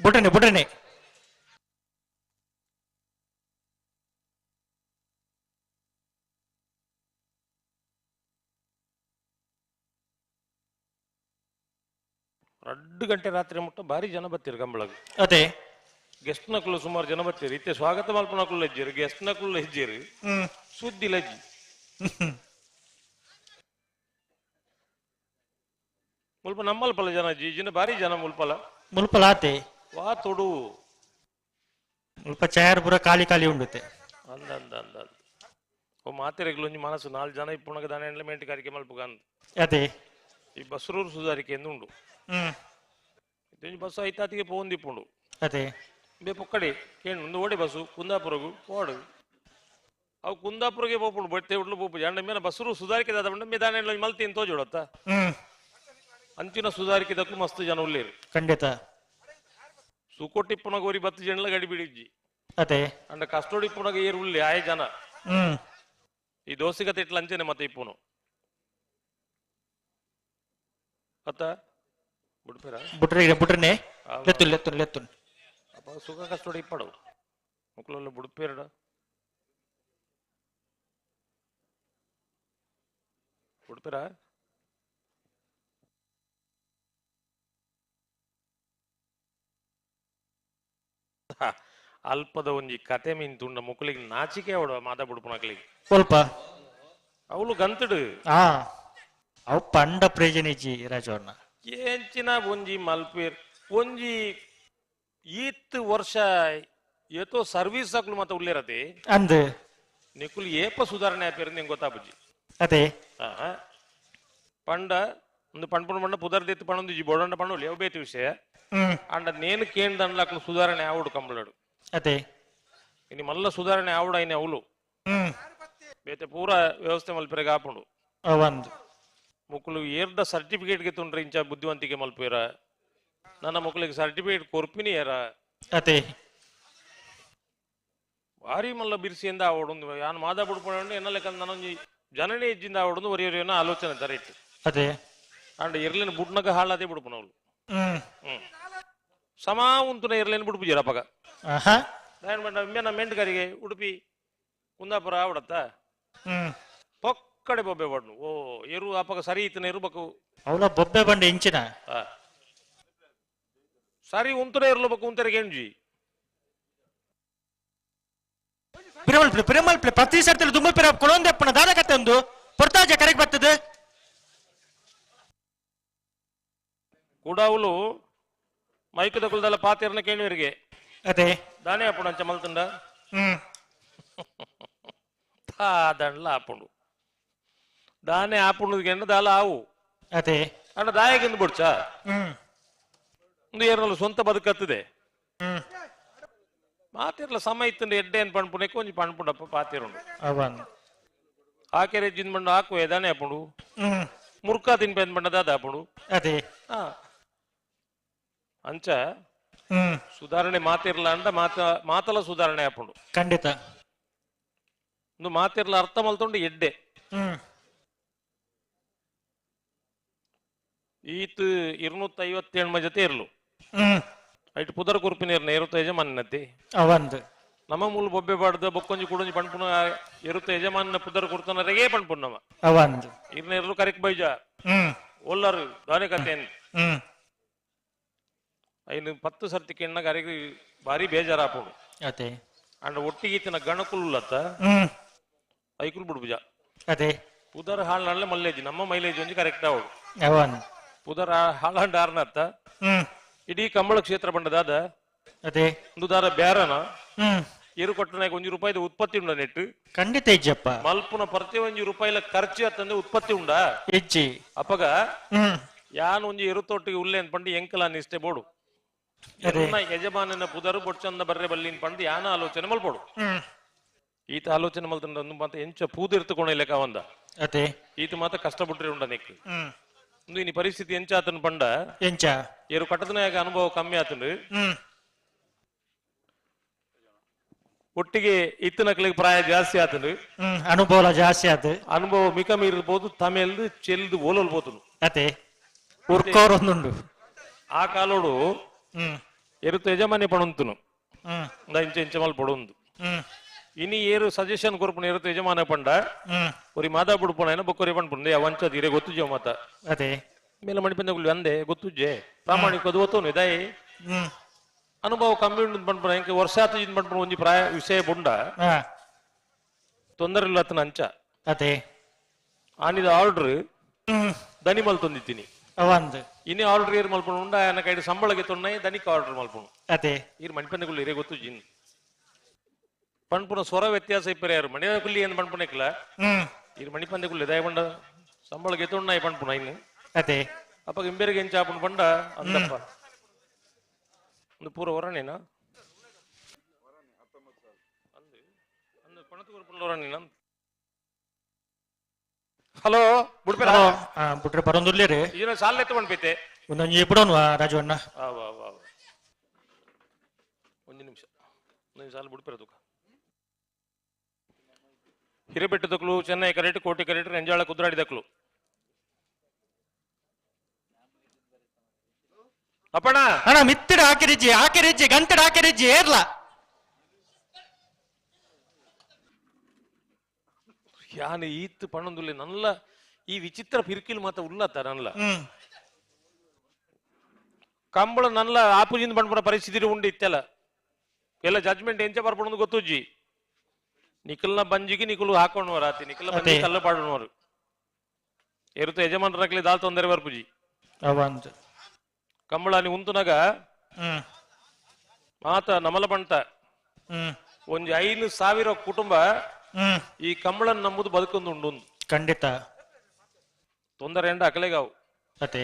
ಬುಟ್ಟನೆ ಬುಟ್ಟನೆ 2 ಗಂಟೆ ರಾತ್ರಿ ಮುಟ್ಟ ಭಾರಿ ಜನ ಬತ್ತೀರು ಕಂಬಳಗ. ಅದೇ ಗೆಸ್ಟ್ ನಕಲು ಸುಮಾರು ಜನ ಬತ್ತೀರಿ ಇತ್ತೆ ಸ್ವಾಗತ ಮಲ್ಪನಕುಲು ಲಜ್ಜಿರು ಗೆಸ್ಟ್ ನಕಲು ಲಜ್ಜಿರು ಸುದ್ದಿ ಲಜ್ಜಿ. ಮುಲ್ಪ ನಮ್ಮಲ್ಪಲ ಜನ ಜೀಜಿನ ಭಾರಿ ಜನ ಮುಲ್ಪಲ ಮುಲ್ಪಲ ಆತೆ ವಾ ತೊಡು ಮುಲ್ಪ ಚಾಯರ್ ಪೂರ ಖಾಲಿ ಖಾಲಿ ಉಂಡುತ್ತೆ ಅಂದ ಅಂದ ಅಂದ ಅಂದ ಓ ಮಾತೆರೆಗ್ಲೊಂಜಿ ಮನಸ್ಸು 4 ಜನ ಇಪ್ಪುಣಗ ದಾನೆ ಎಂಡ್ಲ ಕಾರ್ಯಕ್ರಮ ಮಲ್ಪುಗ ಅಂದ. ಅದೇ ಈ ಬಸ್ರೂರು ಸುಧಾರಿಕೆ ಎಂದು ಉಂಡು ಬಸ್ಸು ಐತಾತಿಗೆ ಪೋಂದಿಪ್ಪುಂಡು. ಅದೇ ಬೇ ಪೊಕ್ಕಡಿ ಕೇಂದ್ರ ಒಂದು ಓಡೆ ಬಸ್ಸು ಕುಂದಾಪುರಗು ಓಡು ಅವು ಕುಂದಾಪುರಗೆ ಪೋಪುಂಡು ಬಟ್ಟೆ ಉಡ್ಲು ಪೋಪು ಜಂಡ ಮೇನ ಬಸ್ರು ಸುಧಾರಿಕೆ ದಾದ ಮೇ ದಾನೆ ಮಲ್ತಿ ತೋಜೋಡತ್ತ ಅಂಚಿನ ಸುಧಾರಿಕೆ ದಕ್ಕು ಮಸ್ತ್ ಜನ ಉಲ್ಲೇರು ಖಂಡಿತ ಸುಕೋಟಿಪ್ಪುನಗ ಒರಿ ಬತ್ತು ಜನಲ ಗಡಿ ಬಿಡಿಜ್ಜಿ. ಅದೇ ಅಂಡ ಕಷ್ಟೋಡಿಪ್ಪುನಗ ಏರು ಉಲ್ಲೆ ಆಯ ಜನ ಈ ದೋಸೆಗತೆ ಇಟ್ಲ ಅಂಚನೆ ಮತ್ತೆ ಇಪ್ಪುನು ಅತ್ತ ಬುಡ್ಪೇರ ಬುಟ್ರೆ ಬುಟ್ರನೆ ಲೆತ್ತು ಲೆತ್ತು ಲೆತ್ತು ಅಪ್ಪ ಸುಖ ಕಷ್ಟೋಡಿ ಇಪ್ಪಡು ಮುಕ್ಕಲೆಲ್ಲ ಬುಡ್ಪೇರಡ ಬುಡ್ಪೇರ ಅಲ್ಪದ ಒಂಜಿ ಕತೆ ಮೀನ್ ತುಂಡ ಮುಕ್ಕಲಿಗೆ ನಾಚಿಕೆ ಅವಡು ಮಾತಾ ಬುಡ್ಪುನಕ್ಲಿಗೆ ಸ್ವಲ್ಪ ಅವಳು ಗಂತಡು ಅವು ಪಂಡ ಪ್ರೇಜನಿಜಿ ರಾಜವನ್ನ ಏಂಚಿನ ಒಂಜಿ ಮಲ್ಪೇರ್ ಒಂಜಿ ಈತ್ ವರ್ಷ ಏತೋ ಸರ್ವಿಸ್ ಹಾಕ್ಲು ಮತ್ತೆ ಉಳ್ಳೇರತಿ ಅಂದ್ ನಿಕುಲ್ ಏಪ ಸುಧಾರಣೆ ಆಪೇರ್ ನಿಂಗೆ ಗೊತ್ತಾಪುಜಿ. ಅದೇ ಪಂಡ ಒಂದು ಪಂಡ್ಪುಣ ಪಂಡ ಪುದರ್ದಿತ್ತು ಪಣೊಂದು ಜಿ ಬೋಡಂಡ ಪಂಡ ಅವು ಬೇತಿ ವಿಷಯ ಅಂಡ ನೇನು ಕೇಂದ್ರ ಸುಧಾರಣೆ ಆವುಡು ಕಂಬಳಡು. ಅದೇ ಇನಿ ಮಲ್ಲ ಸುಧಾರಣೆ ಆವುಡು ಐನೆ ಅವಳು ಬೇತೆ ಪೂರ ವ್ಯವಸ್ಥೆ ಮಲ್ಪೆರೆಗೆ ಆಪುಂಡು ಒಂದು ಮುಕ್ಕಲು ಏರ್ದ ಸರ್ಟಿಫಿಕೇಟ್ ಗೆ ತುಂಡ್ರೆ ಇಂಚ ಬುದ್ಧಿವಂತಿಕೆ ಮಲ್ಪೇರ ನನ್ನ ಮಕ್ಕಳಿಗೆ ಸರ್ಟಿಫಿಕೇಟ್ ಕೊರ್ಪಿನಿ ಏರ ಅದೇ ಭಾರಿ ಮಲ್ಲ ಬಿರ್ಸಿಯಿಂದ ಆವಡೊಂದು ಯಾನ್ ಮಾದ ಬುಡ್ಪೊಂಡು ಎನ್ನ ಲೆಕ್ಕ ನನೊಂಜಿ ಜನನೇ ಇಜ್ಜಿಂದ ಆವಡೊಂದು ಒರಿಯೊರಿಯನ್ನ ಆಲೋಚನೆ ತರಿಟ್ಟು ಅದೇ ಅಂಡ ಎರ್ಲೆನ್ ಬುಡ್ನಗ ಹಾಳಾದೆ ಬುಡ್ಪುನವ್ಲು. ಸಮ ಉಂತುನ ಎರ್ಲೆನ್ ಬುಡ್ಪುಜೆರ್ ಅಪಗ. ದಾಯೆ ಪಂಡ ಇಂಬೆನ ಮೆಂಟ್ಕರಿಗೆ ಉಡುಪಿ ಕುಂದಾಪುರ ಆವಡತ್ತ ಪೊಕ್ಕಡೆ ಬೊಬ್ಬೆ ಬಡ್ನು. ಓ ಎರು ಅಪಗ ಸರಿ ಇತ್ತಿನ ಎರು ಬಕ್ಕು ಅವಲ ಬೊಬ್ಬೆ ಬಂಡೆ ಇಂಚಿನ ಸರಿ ಉಂತುನ ಎರ್ಲು ಬಕ್ಕು ಉಂತರಿಗೆ ಎಂಜಿ ಪಿರಮಲ್ಪ್ಲೆ ಪಿರಮಲ್ಪ್ಲೆ ಪ್ರತಿ ಸರ್ತಿ ದುಂಬು ಪಿರ ಕೊಳೊಂದೆಪ್ಪನ ದಾದ ಕತೆ ಒಂದು ಪೊರ್ತಾಜ ಕರೆಗೆ ಬರ್ತದೆ. ಕೂಡಾವುಲು ಮೈಕದ ಕುಲದಲ್ಲ ಪಾತೇರ್ನ ಕೇಳುವರಿಗೆ ಅದೇ ದಾನೆ ಅಪ್ಪುಂಡು ಅಂಚ ಮಲ್ತುಂಡ ದಾದಂಡ್ಲ ಆಪುಂಡು ದಾನೆ ಆಪುಂಡು ದಾಲ ಆವು ಅದೇ ಅಣ್ಣ ದಾಯಗಿಂದು ಬುಡ್ಚ ಒಂದು ಏರ್ನಲ್ಲ ಸ್ವಂತ ಬದುಕತ್ತದೆ ಮಾತಿರ್ಲ ಸಮಯ ಇತ್ತಂಡ ಎಡ್ಡೆ ಏನ್ ಪಣ್ಪುಣಕ್ಕೆ ಒಂಜಿ ಪಣ್ಪುಂಡಪ್ಪ ಪಾತಿರುಂಡು ಆಕೆರೆ ಜಿನ್ ಬಂಡು ಹಾಕುವೆ ದಾನೆ ಆಪುಂಡು ಮುರ್ಕ ತಿನ್ಪೇನ್ ಬಂಡ ದಾದ ಆಪುಂಡು. ಅದೇ ಅಂಚ ಸುಧಾರಣೆ ಮಾತಿರ್ಲ ಅಂಡ ಮಾತಲ ಸುಧಾರಣೆ ಆಪುಂಡು ಖಂಡಿತ. ಒಂದು ಮಾತಿರ್ಲ ಅರ್ಥ ಮಲ್ತೊಂಡು ಎಡ್ಡೆ ಈತ್ 257 ಜೊತೆ ಇರ್ಲು ಐಟ್ ಪುದರ್ ಕುರ್ಪಿನ ಎರುತ ಯಜಮಾನತೆ ನಮ್ಮ ಮೂಲ ಬೊಬ್ಬೆ ಬಾಡ್ದ ಬೊಕ್ಕೊಂಜಿ ಕುಡೊಂಜಿ ಪಣ್ಪುನ ಎರುತ ಯಜಮಾನ ಪುದರ್ ಕುರ್ತನರೆಗೆ ಪಣ್ಪುನವ ಇರ್ನ ಎರ್ಲು ಕರೆಕ್ ಬೈಜ ಒಲ್ಲರು ದಾನೆ ಕತೆ ಐನು 10 ಸರ್ತಿ ಕೆಣ್ಣಗ ಅರೆಗೆ ಭಾರಿ ಬೇಜಾರಾಪುಂಡು. ಅಂಡ ಒಟ್ಟಿಗೆ ಈತನ ಗಣಕುಲ್ಲತ್ತ ಐಕುಲ್ ಬಿಡ್ಬುಜ ಅದೇ ಪುದರ್ ಹಾಳ್ ಮಲ್ಲೇಜ್ ನಮ್ಮ ಮೈಲೇಜ್ ಒಂಜಿ ಕರೆಕ್ಟ್ ಆವಡು ಪುದರ್ ಹಾಳಂಡ ಆರ್ನತ್ತ ಇಡೀ ಕಂಬಳ ಕ್ಷೇತ್ರ ಬಂಡದಾದ ಅದೇ ಒಂದು ದಾರ ಬ್ಯಾರನ ಏರು ಕೊಟ್ಟನಾಗ 1 ರೂಪಾಯಿದ ಉತ್ಪತ್ತಿ ಉಂಡ ನೆಟ್ಟು ಖಂಡಿತ ಇಜ್ಜಪ್ಪ ಮಲ್ಪುನ ಪ್ರತಿ 1 ರೂಪಾಯಿಲ ಖರ್ಚು ಅತ್ತಂದ್ರೆ ಉತ್ಪತ್ತಿ ಉಂಡ ಇಜ್ಜಿ ಅಪಗ ಯಾನ್ ಒಂಜಿ ಎರುತೊಟ್ಟಿಗೆ ಉಲ್ಲೆ ಅನ್ಪಂಡು ಎಂಕಲ ನಿಷ್ಠೆ ಬೋಡು ಯಜಮಾನನ ಪುದರು ಬೊಡ್ಚಂದ ಬರ್ರೆ ಬಲ್ಲಿನ್ ಪಂಡು ಯಾನ ಆಲೋಚನೆ ಮಲ್ಪೋಡು. ಈತ ಆಲೋಚನೆ ಮಲ್ತಂಡ ಮಾತ ಎಂಚ ಪೂದಿರ್ತುಕೊಣ ಲೆಕ್ಕ ಒಂದ ಈತ ಮಾತ ಕಷ್ಟ ಬಿಟ್ರೆ ಉಂಡ ನೆಕ್ ಇನಿ ಪರಿಸ್ಥಿತಿ ಎಂಚ ಆತನ ಪಂಡ ಎಂಚ ಏರು ಕಟ್ಟದನಾಗ ಅನುಭವ ಕಮ್ಮಿ ಆತನು ಒಟ್ಟಿಗೆ ಇತ್ತನಕ್ಲಿಗೆ ಪ್ರಾಯ ಜಾಸ್ತಿ ಆತನು ಅನುಭವ ಜಾಸ್ತಿ ಆತ ಅನುಭವ ಮಿಕ ಮೀರ್ಬೋದು ತಮೇಲ್ದು ಚೆಲ್ದು ಓಲೋಲ್ಬೋದು ಅದೇ ಉರ್ಕೋರೊಂದುಂಡು ಆ ಕಾಲೋಡು ಎರುತ ಯಜಮಾನಿ ಪಣುಂತುನು ಇಂಚ ಇಂಚ ಮಲ್ ಪಡೊಂದು ಇನಿ ಏರು ಸಜೆಷನ್ ಕೊರ್ಪುನ ಎರುತ ಯಜಮಾನ ಪಂಡ ಒರಿ ಮಾದಾ ಬುಡ್ಪುಣ ಬೊಕ್ಕೊರಿ ಪಣ್ಪುಂಡೆ ಅವಂಚ ತೀರೆ ಗೊತ್ತುಜೆ ಮಾತ ಅದೇ ಮೇಲೆ ಮಣಿಪಂದಗುಲು ಅಂದೆ ಗೊತ್ತುಜೆ ಪ್ರಾಮಾಣಿಕ ಅದು ಒತ್ತೋನು ಇದಾಯಿ ಅನುಭವ ಕಮ್ಮಿ ಉಂಡು ಪಣ್ಪುಣ ಇಂಕ ವರ್ಷ ಆತು ಪಣ್ಪುಣ ಒಂಜಿ ಪ್ರಾಯ ವಿಷಯ ಬುಂಡ ತೊಂದರೆ ಇಲ್ಲ ಆತನ ಅಂಚ ಅದೇ ಆನಿದ ಆರ್ಡರ್ ದನಿ ಮಲ್ತೊಂದಿತ್ತೀನಿ ಇನಿ ಆರ್ಡರ್ ಏರ್ ಮಲ್ಪುಣ ಉಂಡ ಆಯನ ಕೈಡ್ ಸಂಬಳಗೆ ತೊಣ್ಣೆ ದನಿಕ್ ಆರ್ಡರ್ ಮಲ್ಪುಣ ಅದೇ ಈರ್ ಮಣಿಪಂದಗುಲು ಇರೇ ಗೊತ್ತು ಜಿನ್ ಪಣ್ಪುನ ಸ್ವರ ವ್ಯತ್ಯಾಸ ಇಪ್ಪರೆ ಯಾರು ಮಣಿಪಂದಗುಲ್ಲಿ ಏನು ಪಣ್ಪುಣಕ್ಲ ಈರ್ ಮಣಿಪಂದಗುಲು ಇದಾಯ ಬಂಡ ಸಂಬಳಗೆ ತೊಣ್ಣಾಯಿ ಪಣ್ಪುಣ ಇನ್ನು ಅದೇ ಅಪ್ಪ ಇಂಬೇರಿಗೆ ಎಂಚ ಆಪುಣ ಪಂಡ ಅಂದಪ್ಪ ಒಂದು ಪೂರ ಹೊರಣೇನಾ ಹಲೋ ಬುಡ್ಪೆ ಬುಡ್ರೆ ಬರೋಂದುರ್ಲಿ ಈನ ಸಾಲ ಎತ್ತು ಪಣ್ಪೈತೆ ಒಂದೊಂಜಿ ಇಪ್ಪಡೋನ್ವಾ ರಾಜು ಅಣ್ಣ ಒಂದು ನಿಮಿಷ ಒಂದು ಸಾಲ ಬುಡ್ಪೆ ತುಕ ಹಿರೇಬೆಟ್ಟು ದಕ್ಲು ಚೆನ್ನೈ ಕರೆಕ್ಟ್ ಕೋಟೆ ಕರೆಕ್ಟ್ ರೆಂಜಾಳ ಕುದ್ರಾಡಿ ದಕ್ಲು ಅಪ್ಪಣ ಅಣ್ಣ ಮಿತ್ತಿಡ ಹಾಕಿರಿಜ್ಜಿ ಹಾಕಿರಿಜ್ಜಿ ಗಂಟೆಡ್ ಹಾಕಿರಿಜ್ಜಿ ಏರ್ಲ ಯಾನ್ ಈತ್ ಪಣೊಂದುಲ್ಲೆ ನಲ್ಲ ಈ ವಿಚಿತ್ರ ಪಿರ್ಕಿಲ್ ಮಾತ ಉಲ್ಲತ್ತ ನಲ್ಲ ಕಂಬಳ ನಲ್ಲ ಆಪುಜಿಂದ ಪಣ್ಪುನ ಪರಿಸ್ಥಿತಿ ಉಂಡು ಇತ್ತೆಲ್ಲ ಎಲ್ಲ ಜಡ್ಜ್ಮೆಂಟ್ ಎಂಚ ಬರ್ಪಣದು ಗೊತ್ತುಜ್ಜಿ ನಿಖಲ್ನ ಬಂಜಿಗೆ ನಿಖಲು ಹಾಕೊಂಡವರು ಆತಿ ನಿಖಲ್ನ ಬಂಜಿ ಕಲ್ಲ ಪಾಡುವವರು ಎರುತ ಯಜಮಾನರಾಗ್ಲಿ ದಾಲ್ ತೊಂದರೆ ಬರ್ಪುಜಿ ಕಂಬಳ ನೀ ಉಂತುನಗ ಮಾತ ನಮಲ ಬಂಟ ಒಂಜಿ 5,000 ಕುಟುಂಬ ಈ ಕಂಬಳನ್ ನಂಬುದು ಬದುಕೊಂದು ಉಂಡು ಖಂಡಿತ ತೊಂದರೆ ಎಂಡ ಅಕಲೆಗಾವು ಅದೇ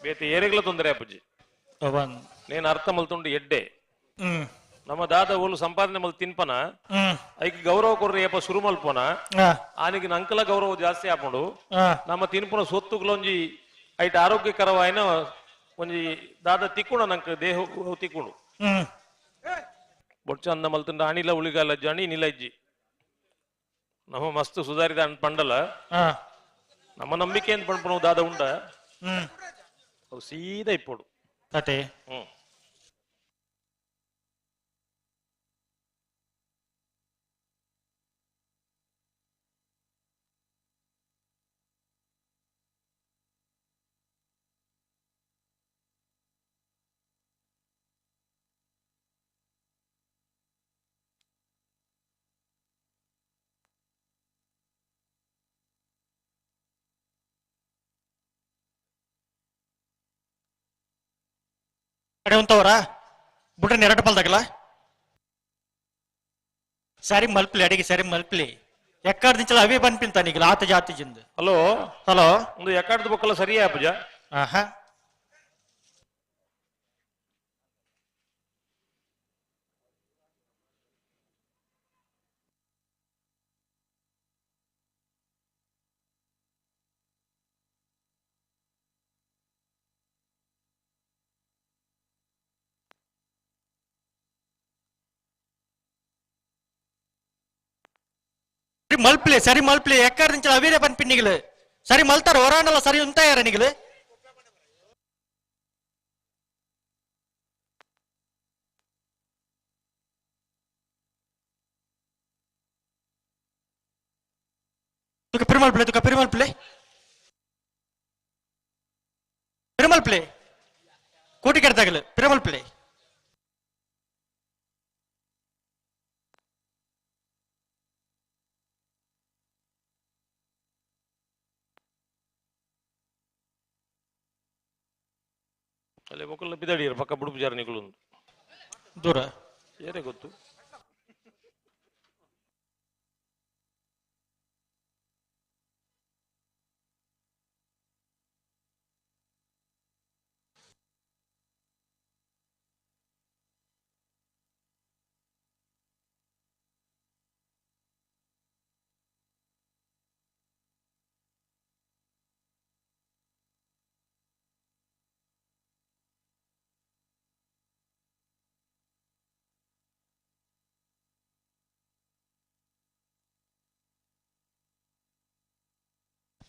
ಬೇತೆ ಏರೆಗ್ಲ ತೊಂದರೆ ಅಪ್ಪುಜಿ ನೇನು ಅರ್ಥ ಮಲ್ತುಂಡು ಎಡ್ಡೆ ನಮ್ಮ ದಾದ ಓಲು ಸಂಪಾದನೆ ಮಲ್ ತಿನ್ಪನ ಐಕ್ ಗೌರವ ಕೊರ್ರಿ ಏಪ ಶುರು ಮಲ್ಪನ ಆನಿಗೆ ನಂಕಲ ಗೌರವ ಜಾಸ್ತಿ ಆಪುಂಡು ನಮ್ಮ ತಿನ್ಪುನ ಸೊತ್ತುಗ್ಲೊಂಜಿ ಐಟ್ ಆರೋಗ್ಯಕರವಾಯಿನ ಒಂಜಿ ದಾದ ತಿಕ್ಕುಣ ನಂಕ ದೇಹ ತಿಕ್ಕುಂಡು ಬೊಚ್ಚ ಅಂದ ಮಲ್ತುಂಡ ಅಣಿಲ ಉಳಿಗಾಲ ಜಣಿ ನಿಲಜ್ಜಿ ನಮ್ಮ ಮಸ್ತ್ ಸುಧಾರಿದ ಪಂಡಲ ನಮ್ಮ ನಂಬಿಕೆ ಅಂತ ಪಣ್ಪುಣ ದಾದ ಉಂಡ ಅವು ಸೀದಾ ಇಪ್ಪೋಡು ಅತೆ ಹ್ಮ್ ಅಡೆ ಉಂತವರ ಬುಡ್ರೆ ಎರಡು ಪಲ್ದಾಗಲ ಸರಿ ಮಲ್ಪ್ಲಿ ಅಡಿಗೆ ಸರಿ ಮಲ್ಪ್ಲಿ ಎಕ್ಕಡ್ ದಿಂಚಲ ಅವೇ ಬನ್ಪಿಂತ ನೀಗಲ ಆತ ಜಾತಿ ಜಿಂದ ಹಲೋ ಹಲೋ ಒಂದು ಎಕ್ಕಡ್ದು ಬೊಕ್ಕಲ ಸರಿಯಾ ಪೂಜಾ ಆಹಾ ಮಲ್ಪ್ಲಿ ಸರಿ ಮಲ್ಪ್ಲಿ ಎಕ್ಕಡ್ ದಿಂಚಲ ಅವೇ ಬನ್ಪಿನ್ನಿಗಳು ಸರಿ ಮಲ್ತಾರ ಹೊರಾಣಲ್ಲ ಸರಿ ಉಂತಾಯಾರ ನಿಗಲು ತುಕ ಪೆರುಮಾಳ್ ಪ್ಲೇ ತುಕ ಪೆರುಮಾಳ್ ಪ್ಲೇ ಪೆರುಮಾಳ್ ಪ್ಲೇ ಕೋಟಿ ಕೆಡ್ದಾಗಲು ಪೆರುಮಾಳ್ ಪ್ಲೇ ಅಲ್ಲಿ ಬೊಕ್ಕಲ ಬಿದಡಿಯರು ಪಕ್ಕ ಬುಡುಪುಜಾರ ನಿಗುಲು ದೂರ ಏರೇ ಗೊತ್ತು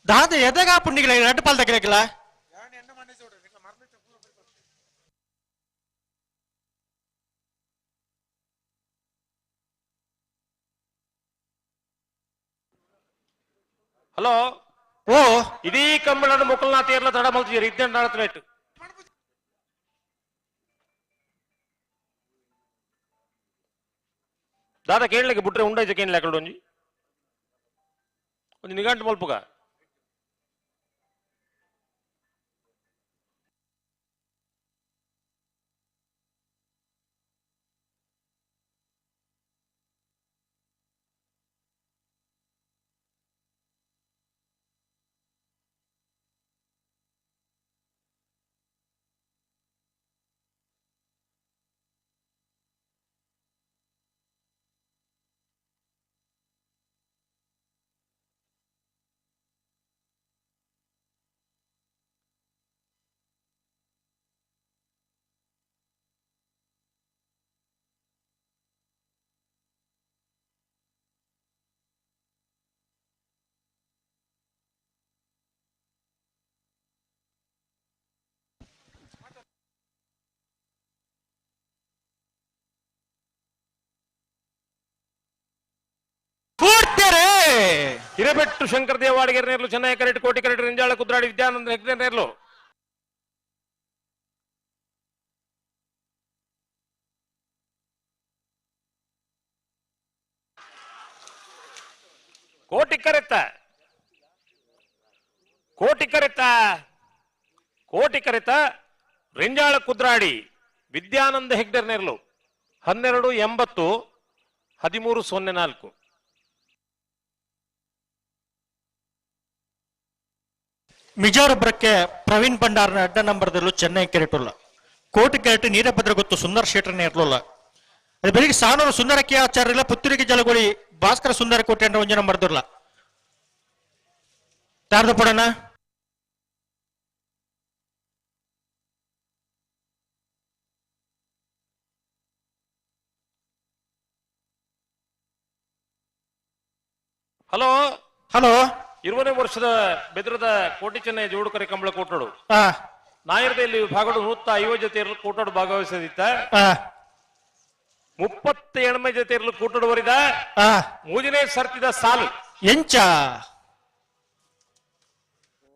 ದಾದ ಎದಗ ಪುಣ್ಣಿಗಳ ಎರಡು ಪಾಲ್ ತಗಲಿಕ್ಕಿಲ್ಲ ಹಲೋ ಓ ಇಡೀ ಕಂಬಳನ ಮೊಕ್ಕಲ್ನ ತೇರ್ಲ ತಡ ಮಲ್ತಿದ್ದೀರಿ ಇದ್ದೆ ನಡತ್ನೇಟ್ ದಾದ ಕೇಳಲಿಕ್ಕೆ ಬಿಟ್ರೆ ಉಂಡೈತೆ ಕೇಳಲಿ ಅಕಡೆ ಒಂಜಿ ಒಂಜಿ ನಿಘಂಟು ಮಲ್ಪುಗ ಪೂರ್ತಿಯರೇ ಹಿರೇಬೆಟ್ಟು ಶಂಕರ ದೇವಾಡಿಗೆರೆ ನೇರ್ಲು ಚೆನ್ನೈ ಕರೆಟ್ ಕೋಟಿ ಕರೆಟ್ ರಿಂಜಾಳ ಕುದ್ರಾಡಿ ವಿದ್ಯಾನಂದ ಹೆಗ್ಡೆ ನೇರ್ಲು ಕೋಟಿ ಕರೆತ ಕೋಟಿ ಕರೆತ ಕೋಟಿ ಕರೆತ ರಿಂಜಾಳ ಕುದ್ರಾಡಿ ವಿದ್ಯಾನಂದ ಹೆಗ್ಡೆ ನೇರ್ಲು 12.80 13.04. ಮಿಜಾರೊಬ್ಬರಕ್ಕೆ ಪ್ರವೀಣ್ ಭಂಡಾರ್ನ ಅಡ್ಡ ನಂಬರ್ದಲ್ಲೂ ಚೆನ್ನೈ ಕೆರೆಟುಲ್ಲ ಕೋಟಿ ಕೆರೆಟ್ ನೀರಭದ್ರ ಗೊತ್ತು ಸುಂದರ್ ಶೇಟ್ರನೇ ಇರಲಿಲ್ಲ. ಅದು ಬೆಳಿಗ್ಗೆ ಸಾನೂರು ಸುಂದರಕ್ಕೆ ಆಚಾರ್ಯಲ್ಲ ಪುತ್ತೂರಿಗೆ ಜಲಗೋಳಿ ಭಾಸ್ಕರ ಸುಂದರ ಕೋಟೆ ಅಂದ್ರೆ ಒಂಜಿ ನಂಬರ್ ದುರ್ಲ ತಾರ್ದ ಪಡೋಣ. ಹಲೋ ಹಲೋ 20ನೇ ವರ್ಷದ ಬೆದ್ರದ ಕೋಟಿ ಚೆನ್ನೈ ಜೋಡುಕರೆ ಕಂಬಳ ಕೂಟೋಡು ನಾಯರದಲ್ಲಿ ವಿಭಾಗಡು 150 ಜೊತೆ ಕೂಟೋಡು ಭಾಗವಹಿಸದಿತ್ತ 37 ಜೊತೆ ಇರಲು ಕೂಟೋಡು ಬರಿದ ಮೂಜನೇ ಸರ್ತಿದ ಸಾಲು ಎಂಚ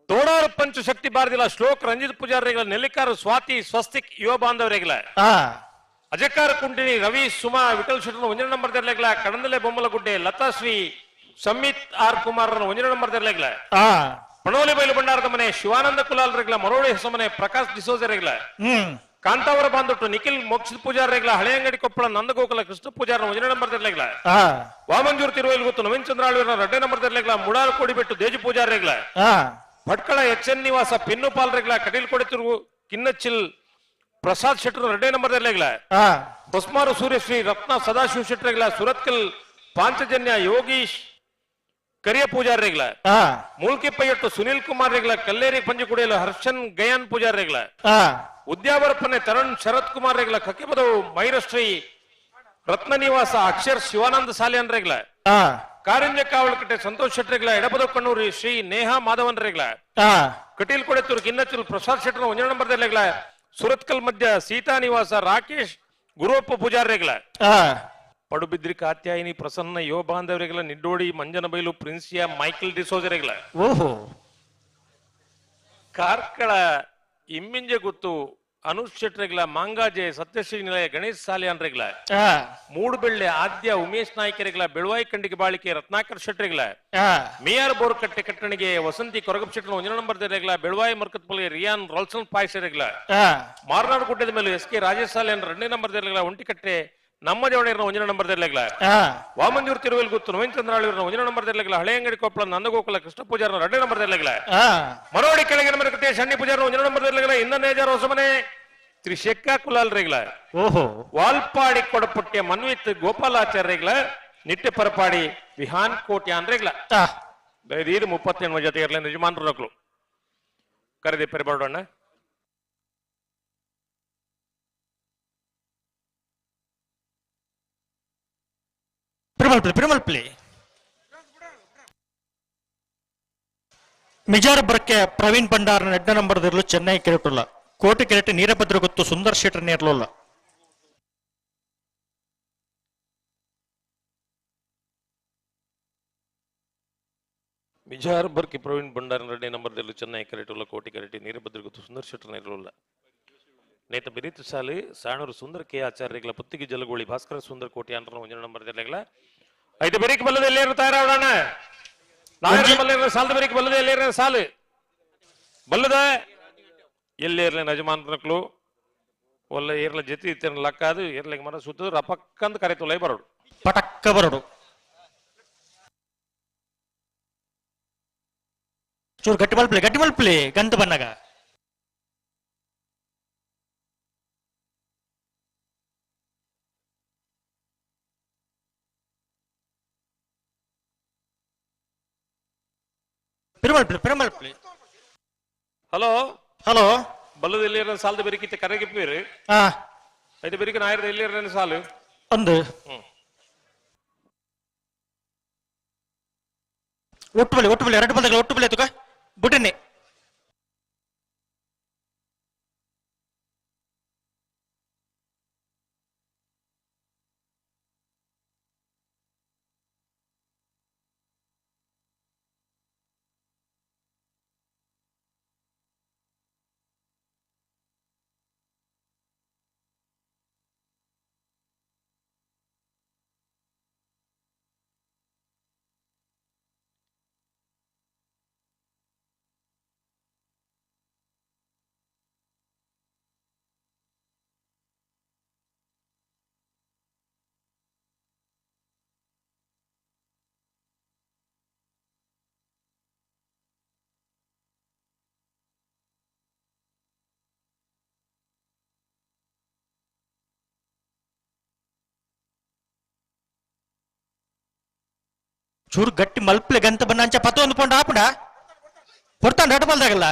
ತೋಡಾರು ಪಂಚ ಶಕ್ತಿ ಬಾರದಿಲ್ಲ ಶ್ಲೋಕ್ ರಂಜಿತ್ ಪೂಜಾರಿಗಳ ನೆಲ್ಲಿಕಾರು ಸ್ವಾತಿ ಸ್ವಸ್ತಿಕ್ ಯುವ ಬಾಂಧವರಿಗಳ ಅಜಕಾರ ಕುಂಟಿನಿ ರವಿ ಸುಮಾ ವಿಠಲ್ ಶೆಟ್ಟರ್ ಒಂದನೇ ನಂಬರ್ ತೆರಲೆಗ್ಲ ಕಡಂದಲೆ ಬೊಮ್ಮಲಗುಡ್ಡೆ ಲತಾಶ್ರೀ ಸಂಮಿತ್ ಆರ್ ಕುಮಾರ್ ಒಂದನೇ ನಂಬರ್ ತೆರಲೆಗ್ಲ ಪಣೋಲಿ ಬೈಲು ಭಂಡಾರದ ಮನೆ ಶಿವಾನಂದ ಕುಲಾಲ್ ರೆಗ್ಲ ಮರೋಳಿ ಹೊಸಮನೆ ಪ್ರಕಾಶ್ ಡಿಸೋಜ ರೆಗ್ಲ ಕಾಂತಾವರ ಬಾಂಧೊಟ್ಟು ನಿಖಿಲ್ ಮೋಕ್ಷಿತ್ ಪೂಜಾರ್ ರೆಗ್ಲ ಹಳೆಯಂಗಡಿ ಕೊಪ್ಪಳ ನಂದಗೋಕುಲ ಕೃಷ್ಣ ಪೂಜಾರ್ ಒಂದನೇ ನಂಬರ್ ತೆರಲೆಗ್ಲ ವಾಮಂಜೂರ್ ತಿರುವೈಲ್ ಗೊತ್ತು ನವೀನ್ ಚಂದ್ರ ಆಳ್ವೀರ್ನ ಎರಡನೇ number ತೆರಲೆಗ್ಲ ಮುಡಾಲ್ ಕೋಡಿಬೆಟ್ಟು ದೇಜು Pujar ರೆಗ್ಲ Bhatkal H N ನಿವಾಸ ಪಿನ್ನು ಪಾಲ್ ರೆಗ್ಲ ಕಟೀಲ್ ಕೊಡೆತಿರು ಕಿನ್ನಚಿಲ್ ಪ್ರಸಾದ್ ಶೆಟ್ಟರ್ ಎರಡನೇ ನಂಬರ್ ತೆರಲೆಗ್ಲ ಹೊಸ್ಮಾರು ಸೂರ್ಯಶ್ರೀ ರತ್ನ ಸದಾಶಿವ ಶೆಟ್ಟರ್ಗಳ ಸುರತ್ಕಲ್ ಪಾಂಚಜನ್ಯ ಯೋಗೀಶ್ ಕರಿಯ ಪೂಜಾರ್ ರೆಗ್ಲ ಮೂಲ್ಕಿ ಪೈಯಟ್ಟು ಸುನೀಲ್ ಕುಮಾರ್ ರೆಗ್ಲ ಕಲ್ಲೇರಿ ಪಂಜುಕುಡಿಯಲು ಹರ್ಷನ್ ಗಯಾನ್ ಪೂಜಾರ್ ರೆಗ್ಲ ಉದ್ಯಾವರಪ್ಪನೆ ತರುಣ್ ಶರತ್ ಕುಮಾರ್ ರೆಗ್ಲ ಕಕ್ಕಿಪದವು ಮೈರಶ್ರೀ ರತ್ನ ನಿವಾಸ ಅಕ್ಷರ್ ಶಿವಾನಂದ ಸಾಲಿಯನ್ ರೆಗ್ಲ ಕಾರಂಜ ಕಾವಲಕಟ್ಟೆ ಸಂತೋಷ್ ಶೆಟ್ಟರ್ಗಳ ಎಡಪದವು ಕಣ್ಣೂರಿ ಶ್ರೀ ನೇಹಾ ಮಾಧವನ್ ರೆಗ್ಲ ಕಟೀಲ್ ಕೊಡೆತೂರು ಕಿನ್ನಚೂರು ಪ್ರಸಾದ್ ಶೆಟ್ಟರ್ ಒಂದನೇ ನಂಬರ್ ರೆಗ್ಲ ಸುರತ್ಕಲ್ ಮಧ್ಯ ಸೀತಾ ನಿವಾಸ ರಾಕೇಶ್ ಗುರುವಪ್ಪ ಪೂಜಾರ್ ರೆಗ್ಲ ಪಡುಬಿದ್ರಿ ಕಾತ್ಯಾಯಿನಿ ಪ್ರಸನ್ನ ಯುವ ಬಾಂಧವರಿಗಳ ನಿಡ್ಡೋಡಿ ಮಂಜನಬೈಲು ಪ್ರಿನ್ಸಿಯಾ ಮೈಕಲ್ ಡಿಸೋಜರಿಗಳ ಓಹೋ ಕಾರ್ಕಳ ಇಮ್ಮಿಂಜೆ ಗುತ್ತು ಅನುಷ್ ಶೆಟ್ರಿಗಳ ಮಾಂಗಾಜೆ ಸತ್ಯಶ್ರೀ ನಿಲಯ ಗಣೇಶ್ ಸಾಲಿಯಾನ್ರಿಗಳ ಮೂಡುಬೆಳ್ಳೆ ಆದ್ಯ ಉಮೇಶ್ ನಾಯ್ಕರಿಗಳ ಬೆಳುವಾಯಿ ಖಂಡಿಗೆ ಬಾಳಿಕೆ ರತ್ನಾಕರ್ ಶೆಟ್ರಿಗಳ ಮೇಯರ್ ಬೋರ್ಕಟ್ಟೆ ಕಟ್ಟಣಿಗೆ ವಸಂತಿ ಕೊರಗಪ್ ಶೆಟ್ಟರ್ ಒಂದನೇ ನಂಬರ್ ದೇರೆಗಳ ಬೆಳುವಾಯಿ ಮರ್ಕತ್ಪಲ್ಗೆ ರಿಯಾನ್ ರಾಲ್ಸನ್ ಪಾಯ್ಸರಿಗಳ ಮಾರನಾಡು ಗುಡ್ಡದ ಮೇಲೆ ಎಸ್ ಕೆ ರಾಜೇಶ್ ಸಾಲಿಯಾನ್ ಎರಡನೇ ನಂಬರ್ ದೇರೆಗಳ ಒಂಟಿಕಟ್ಟೆ ನಮ್ಮ ಜವಣಿಯರ್ನ ಒಂದನೇ ನಂಬರ್ ದೇರ್ಲೆಗಳ ವಾಮಂಜೂರ್ ತಿರುವೇಲ್ ಗುತ್ತು ನವೀನ್ ಚಂದ್ರಾಳಿಯವ್ರನ್ನ ಒಂದನೇ ನಂಬರ್ ದೇರ್ಲೆಗಳ ಹಳೆಯಂಗಡಿ ಕೊಪ್ಪಳ ನಂದಗೋಕುಲ ಕೃಷ್ಣ ಪೂಜಾರನ ಎರಡನೇ ನಂಬರ್ ದೇರ್ಲೆಗಳ ಮರೋಡಿ ಕೆಳಗಿನ ಮರಕತೆ ಶಣ್ಣಿ ಪೂಜಾರನ ಒಂದನೇ ನಂಬರ್ ದೇರ್ಲೆಗಳ ಇನ್ನನೇಜಾರ ಹೊಸಮನೆ ತ್ರಿಶೆಕ್ಕ ಕುಲಾಲ್ ರೇಗ್ಲ ಓಹೋ ವಾಲ್ಪಾಡಿ ಕೊಡಪುಟ್ಟೆ ಮನ್ವಿತ್ ಗೋಪಾಲಾಚಾರ್ಯಗಳ ನಿಟ್ಟೆ ಪರಪಾಡಿ ವಿಹಾನ್ ಕೋಟ್ಯಾನ್ ರೇಗ್ಲ ಇದು 38 ಜೊತೆ ಇರಲಿ ಯಜಮಾನರು ಕರೆದಿ ಪೆರಬಾಡೋಣ. ಪಿರುಮಲ್ಪಲಿ ಮಿಜಾರ್ ಬರ್ಕೆ ಪ್ರವೀಣ್ ಭಂಡಾರ್ ಎಡ್ಡ ನಂಬರ್ ಇರಲು ಚೆನ್ನೈ ಕೆರೆಟುಲ್ಲ ಕೋಟೆ ಕೆರೆಟೆ ನೀರಭದ್ರ ಗೊತ್ತು ಸುಂದರ್ ಶೆಟ್ಟರ್ ನೇರ್ಲುಲ್ಲ. ಮಿಜಾರ್ ಬರ್ಕಿ ಪ್ರವೀಣ್ ಭಂಡಾರ್ ಎರಡನೇ ನಂಬರ್ದಲ್ಲಿ ಚೆನ್ನೈ ಕೆರೆಟುಲ್ಲ ಕೋಟಿ ಕೆರೆಟಿ ನೀರಭದ್ರ ಗೊತ್ತು ಸುಂದರ್ ಶೆಟ್ಟರ್ ನೇರ್ಲುಲ್ಲ. ನೇತ ಬಿರಿತು ಸಾಲಿ ಸಾಣೂರು ಸುಂದರ ಕೆ ಆಚಾರ್ಯಗಳ ಪುತ್ತಿಗೆ ಜಲಗೋಳಿ ಭಾಸ್ಕರ ಸುಂದರ ಕೋಟಿ ಅಂತ ಒಂದನೇ ನಂಬರ್ ಇರಲಿಲ್ಲ. ಐದು ಬೆರಿಕ್ ಬಲ್ಲದ ಎಲ್ಲೇರು ತಯಾರಾವಣ ನಾಯರ ಸಾಲದ ಬೆರಿಕ್ ಬಲ್ಲದ ಎಲ್ಲೇರ ಸಾಲು ಬಲ್ಲದ ಎಲ್ಲೇರ್ಲ ಯಜಮಾನ್ರಕ್ಲು ಒಲ್ಲ ಏರ್ಲ ಜೊತೆ ಇತ್ತಿನ ಲಕ್ಕಾದು ಏರ್ಲಿಗೆ ಮರ ಸುತ್ತದ ರಪಕ್ಕಂತ ಕರೆತೊಲೈ ಬರೋಡು ಪಟಕ್ಕ ಬರೋಡು ಚೂರು ಗಟ್ಟಿ ಮಲ್ಪಲಿ ಗಟ್ಟಿ ಮಲ್ಪಲಿ ಗಂತ ಬನ್ನಾಗ ಪಿರುಮಲ್ಪಲಿ ಪಿರುಮಲ್ಪಲಿ. ಹಲೋ ಹಲೋ ಬಲ್ಲದ ಎಲ್ಲಿರ ಸಾಲದ ಬೆರಿಕಿತ್ತೆ ಕರೆಗಿಪ್ಪೀರಿ ಐದು ಬೆರಿಕೆ ನಾಯರದ ಎಲ್ಲಿರ ಸಾಲು ಒಂದು ಒಟ್ಟು ಬಲಿ ಒಟ್ಟು ಬಲಿ ಎರಡು ಬಲ್ದಗಳ ಒಟ್ಟು ಬಲಿ ತುಕ ಬುಟನ್ನಿ ಚೂರು ಗಟ್ಟಿ ಮಲ್ಪ್ಲೆ ಗಂತ ಬಣ್ಣ ಅಂಚ ಪತ್ತ ಒಂದು ಪೊಂಡ ಆಪುಂಡ ಪೊರ್ತಾಂಡ ಅಟ ಬಲ್ದಾಗಲ್ಲ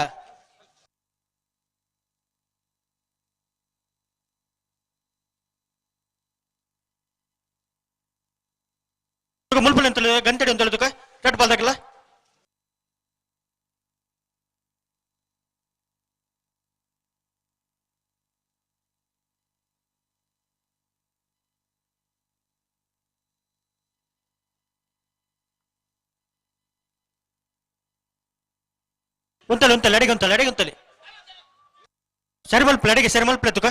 ಮುಲ್ಪಲೆ ಅಂತ ಗಂಟೆಡಿ ಅಂತ ಹೇಳುದಕ್ಕ ರಟ್ ಬಲ್ದಾಗಲ್ಲ. ಉಂತಲೆ ಉಂತಲೆ ಅಡಿಗೆ ಉಂತಲೆ ಅಡಿಗೆ ಉಂತಲೆ ಸರಿ ಮಲ್ಪಲೆ ಅಡಿಗೆ ಸರಿ ಮಲ್ಪಲೆ ತುಕ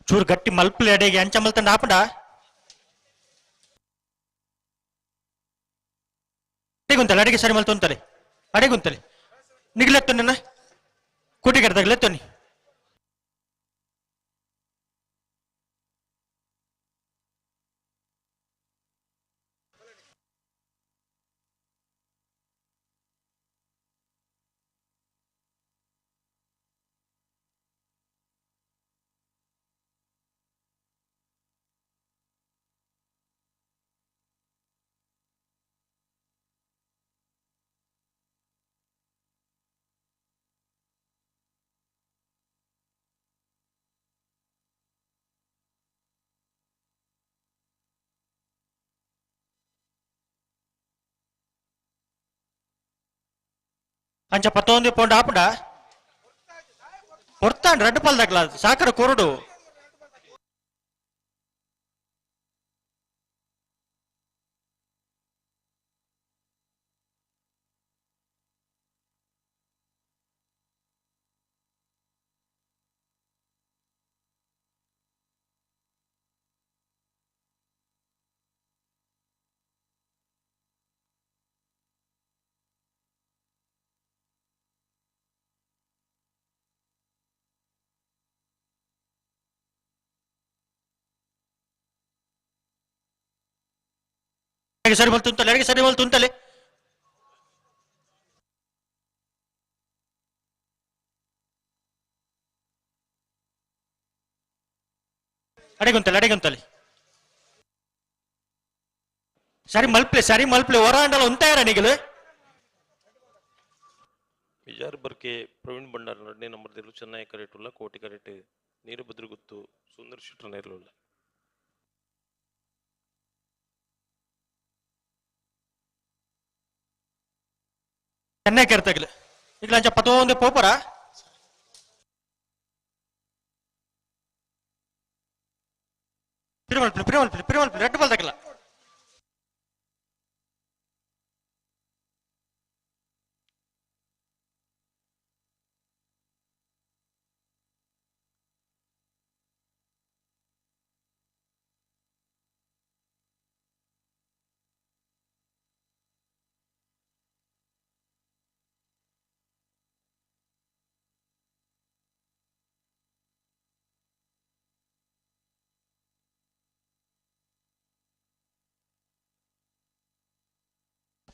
ಚೂರು ಗಟ್ಟಿ ಮಲ್ಪಲೆ ಅಡಿಗೆ ಅಂಚ ಮಲ್ತಂಡ ಆಪುಂಡ ಅಡಿಗುಂತಲೆ ಅಡಿಗೆ ಸರಿ ಮಲ್ತು ಉಂತಲೆ ಅಡಿಗುಂತಲೆ ನಿಗ್ಲೆತ್ತು ನನ್ನ ಕೂಟಿಗರ್ದಾಗ್ಲೆತ್ತೊನಿ ಅಂಚ ಪತ್ತೊಂದು ಪೌಂಡ್ ಆಪುಂಡ ಹೊರ್ತಾಂಡ್ ರಡ್ಡು ಪಲ್ದಾಗ್ಲ ಸಾಕರ ಕೊರಡು ಸರಿ ಮಲ್ತು ಉಂತಲೆ ಅಡಿಗೆ ಸರಿ ಮಲ್ತು ಉಂತಲೆ ಅಡಿಗುಂತಲೆ ಅಡಿಗುಂತಲೆ ಸರಿ ಮಲ್ಪ್ಲೆ ಸರಿ ಮಲ್ಪ್ಲೆ ಹೊರಾಂಡಲ ಉಂತಾರ ನಿಗಲು ವಿಜಾರ್ ಬರ್ಕೆ ಪ್ರವೀಣ್ ಭಂಡಾರ್ ಎರಡನೇ ನಂಬರ್ ದೇರ್ಲು ಚೆನ್ನೈ ಕರೆಟುಲ್ಲ ಕೋಟಿ ಕರೆಟ್ ನೀರುಭದ್ರಗುತ್ತು ಸುಂದರ್ ಶೆಟ್ಟರ್ ನೇರ್ಲುಲ್ಲ. ಚೆನ್ನೈ ಕೆರ್ತಗಲು ಈಗ ಅಂಚ ಪತ್ತೊಂದು ಪೋಪರ ಪಿರಿಮಲ್ಪಿ ಪಿರಿಮಲ್ಪಿ ಪಿರಿಮಲ್ಪಿ ರೆಡ್ ಬಾಲ್ ತಗಲ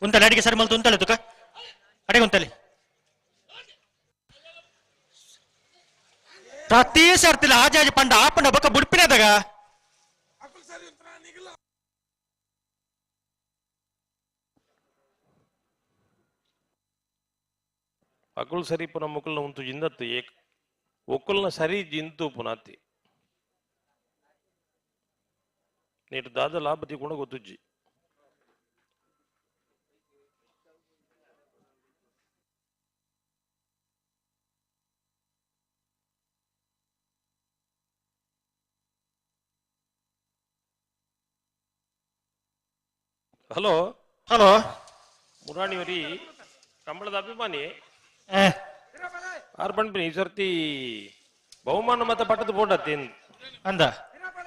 ಉಂತಲೆ ಅಡಿಗೆ ಸರಿ ಮಲ್ತು ಉಂತಲೆ ತುಕ ಅಡಿಗೆ ಉಂತಲೆ ಪ್ರತಿ ಸರ್ತಿಲ ಆಜಾಜಿ ಪಂಡ ಆಪಂಡ ಬೊಕ್ಕ ಬುಡ್ಪಿನದಾಗ ಅಕುಲ್ ಸರಿ ಪುನ ಮುಕುಲ್ನ ಉಂತು ಜಿಂದತ್ತು ಏಕ್ ಒಕ್ಕುಲ್ನ ಸರಿ ಜಿಂತು ಪುನಾತಿ ನೀಟ್ ದಾದ ಲಾಭ ತಿಕೊಂಡು ಗೊತ್ತುಜ್ಜಿ. ಹಲೋ ಹಲೋ ಮುರಾಣಿವರಿ ಕಂಬಳದ ಅಭಿಮಾನಿ ಆರ್ ಪನ್ಪಿನಿ ಈ ಸರ್ತಿ ಬಹುಮಾನ ಮತ ಪಟ್ಟದ ಪೋಂಡತ್ತೇನ್ ಅಂದ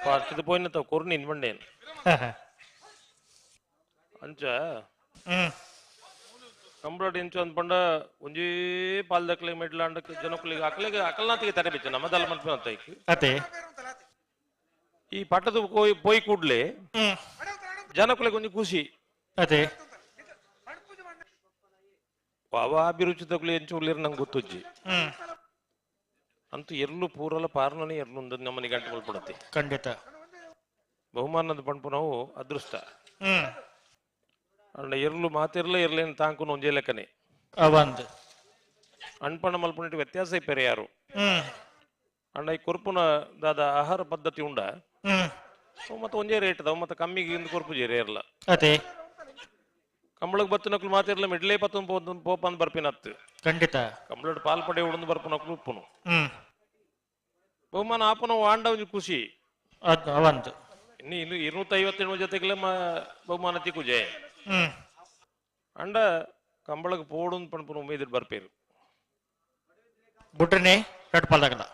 ಪಟ್ಟದ ಪೋಯಿನ ತಾವು ಕೊರ್ನಿ ಬಂಡೇನ್ ಅಂಚ ಕಂಬಳಡ್ ಇಂಚು ಅಂದ್ ಪಂಡ ಒಂಜೇ ಪಾಲ್ದಕ್ಲೆ ಮೆಡ್ಲಾಂಡ ಜನಕುಲಿಗೆ ಅಕಲೆಗೆ ಅಕಲ್ನಾತಿಗೆ ತರಬೇಚ ನಮ್ಮದಲ್ಲ ಮಲ್ಪಿನ ಅಂತ ಅತೆ ಈ ಪಟ್ಟದ ಪೋಯಿ ಕೂಡ್ಲೆ ಜನಕುಲಿಗೆ ಒಂಜಿ ಖುಷಿ ಅದೇ ಅವ ಅಭಿರುಚಿ ತಗುಲಿ ಎಂಚು ಉಳ್ಳೀರು ನಂಗೆ ಗೊತ್ತುಜ್ಜಿ ಅಂತೂ ಎರ್ಲು ಪೂರಲ ಪಾರ್ನನೇ ಎರ್ಲು ಉಂದದ್ ನಮ್ಮನೆ ಗಂಟೆ ಮಲ್ಪಡತ್ತೆ ಖಂಡಿತ ಬಹುಮಾನದ ಪಂಪು ನಾವು ಅದೃಷ್ಟ ಅಂಡ ಎರ್ಲು ಮಾತಿರ್ಲ ಎರ್ಲೇನು ತಾಂಕು ಒಂಜೇ ಲೆಕ್ಕನೆ ಅವಂದ್ ಅಣ್ಪಣ ಮಲ್ಪುನಿಟ್ಟು ವ್ಯತ್ಯಾಸ ಇಪ್ಪರೆ ಯಾರು ಅಂಡ ಈ ಕೊರ್ಪುನ ದಾದ ಆಹಾರ ಪದ್ಧತಿ ಉಂಡ ಅವು ಮತ್ತೆ ಒಂಜೇ ರೇಟ್ ಅವು ಮತ್ತೆ ಕಮ್ಮಿಗೆ ಇಂದು ಕೊರ್ಪು ಜೇರೆ ಇರಲ್ಲ ಅದೇ ಕಂಬಳಗ್ ಬತ್ತಿನಕ್ಲು ಮಾತಿರ್ಲ ಮಿಡ್ಲೇ ಪತ್ತೊಂದು ಪೋಪಂದ್ ಬರ್ಪಿನತ್ತು. ಖಂಡಿತ. ಕಂಬಳಡ್ ಪಾಲ್ ಪಡೆ ಉಡಂದು ಬರ್ಪನಕ್ಲು ಉಪ್ಪುನು. ಬಹುಮಾನ ಆಪನ ವಾಂಡ ಒಂಜಿ ಖುಷಿ. ಅವಂತು. ಇನ್ನು ಇನ್ನು 257 ಜೊತೆಗೆಲ್ಲ ಬಹುಮಾನ ತಿಕ್ಕುಜೆ. ಅಂಡ ಕಂಬಳಗ್ ಪೋಡುಂದು ಪನ್ಪುನ ಉಮೇದಿರ್ ಬರ್ಪೇರು. ಬುಡ್ರನೆ ಕಟ್ಪಾಲ್ದಾಗಲ್ಲ.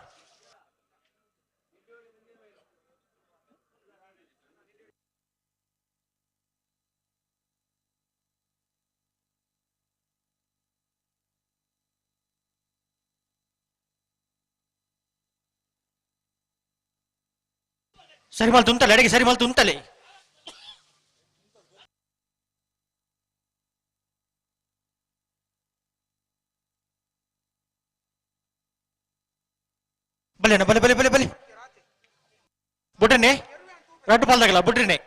ಸರಿ ಮಾಲ್ ತುಂತಲೆ ಅಡಿಗೆ ಸರಿ ಮಾಲ್ ತುಂತಲೆ. ಬಲೆ ಬಲೆ ಬಲೆ ಬಲೆ ಬಲೆ ಬುಡ್ರನೆ ರಡ್ಡು ಪಾಲ್ದಾಗಲ್ಲ ಬುಡ್ರನೆ.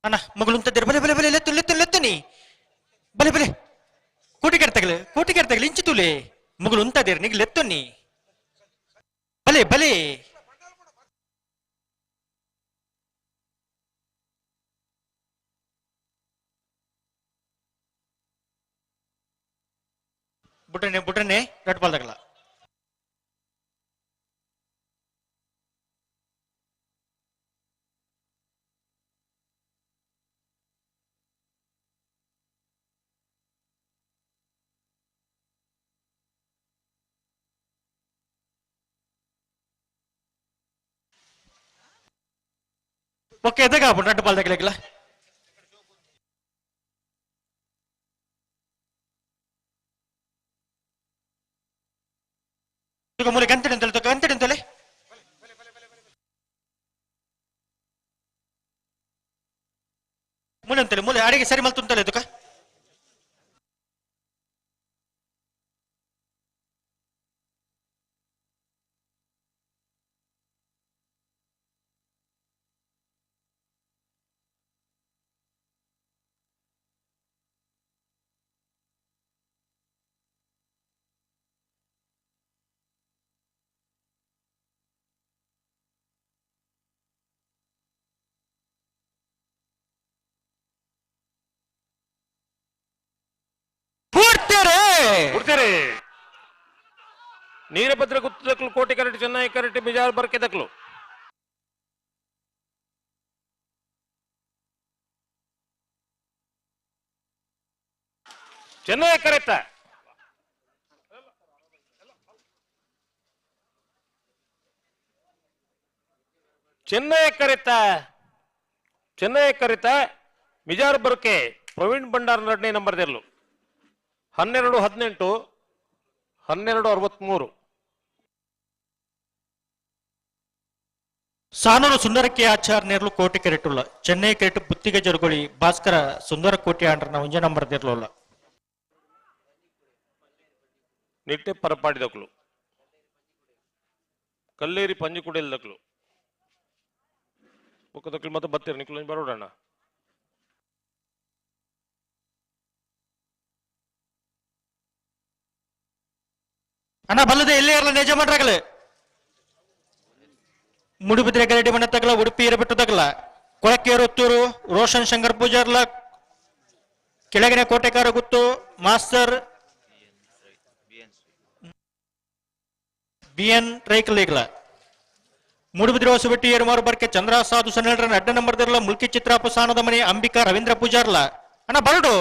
ಅಣ್ಣ ಮಗಳು ಬಲೆ ಬಲೆ ಬಲೆ ಲೆತ್ತು ಲೆತ್ತು ಲೆತ್ತನಿ ಬಲೆ ಬಲೆ ಕೋಟಿಗೆರ್ ತಗಲೆ ಕೋಟಿಗೆರ್ ತಗಲೆ ಇಂಚು ತುಲೆ ಮಗಳು ಉಂತದಿರ್ ನಿಗ್ ಲೆತ್ತುನಿ ಬಲೆ ಬಲೆ ಬುಡ್ರನೆ ಬುಡ್ರನೆ ರಟ್ಪಾಲ್ದಾಗಲ್ಲ. ಓಕೆ ಎದಾಗ ರಡ್ಡು ಪಾಲ್ದಾಗಲಿಲ್ಲ. ಮೂಲೆ ಗಂಟೆ ಅಂತಲೇ ಗಂಟೆ ಅಂತಲೇ ಮೂಲೆ ಅಂತಲೇ ಮೂಲೆ ಅಡಿಗೆ ಸರಿ ಮಲ್ತು ತುಕ. ಬಿಡ್ತೀರಿ ನೀರಭದ್ರ ಗುತ್ತದಕ್ಲು ಕೋಟಿ ಕರಟಿ ಚೆನ್ನೈ ಕರಟಿ ಬಿಜಾರ್ ಬರ್ಕೆದಕ್ಲು. ಚೆನ್ನೈ ಕರೆತ ಚೆನ್ನೈ ಕರೆತ ಚೆನ್ನೈ ಕರೆತ ಮಿಜಾರ್ ಬರ್ಕೆ ಪ್ರವೀಣ್ ಭಂಡಾರ್ ಎರಡನೇ ನಂಬರ್ ದೆರ್ಲು 12 18 12 63. ಸಾನೂರು ಸುಂದರಕ್ಕೆ ಆಚಾರ್ ನೇರ್ಲು ಕೋಟಿ ಕೆರೆಟುಲ್ಲ ಚೆನ್ನೈ ಕೆರೆಟು ಬುತ್ತಿಗೆ ಜರುಗೊಳಿ ಭಾಸ್ಕರ ಸುಂದರ ಕೋಟಿ ಆಂಡ್ರನ ಒಂಜ ನಂಬರ್ ದೇರ್ಲುಲ್ಲ. ನಿಟ್ಟೆ ಪರಪಾಡಿದಕ್ಲು ಕಲ್ಲೇರಿ ಪಂಜಿಕುಡಿಲ್ದಕ್ಲು ಬೊಕ್ಕದಕ್ಲು ಮತ್ತೆ ಬತ್ತೀರಿ ನಿಕ್ಲು ಬರೋಡಣ್ಣ. ಅಣ್ಣ ಬಲ್ಲದೆ ಎಲ್ಲೇ ಇರಲ್ಲ ನಿಜ ಮಾಡ್ರಾಗಲೇ ಮುಡುಬಿದ್ರೆ ಗರಡಿ ಮನೆ ತಗಲ ಉಡುಪಿ ಇರಬಿಟ್ಟು ತಗಲ ಕೊಳಕೇರೊತ್ತೂರು ರೋಷನ್ ಶಂಕರ್ ಪೂಜಾರ್ಲ ಕೆಳಗಿನ ಕೋಟೆಕಾರ ಗುತ್ತು ಮಾಸ್ಟರ್ ಬಿ ಎನ್ ರೈಕಲೇಗ್ಲ ಮೂಡುಬಿದ್ರೆ ಹೊಸಬೆಟ್ಟಿ ಏರುಮಾರು ಬರ್ಕೆ ಚಂದ್ರ ಸಾಧು ಸನ್ನೆಲ್ರನ ಅಡ್ಡ ನಂಬರ್ ದಿರಲ ಮುಲ್ಕಿ ಚಿತ್ರಾಪ ಸಾನದ ಮನೆ ಅಂಬಿಕಾ ರವೀಂದ್ರ ಪೂಜಾರ್ಲ. ಅಣ್ಣ ಬರಡು.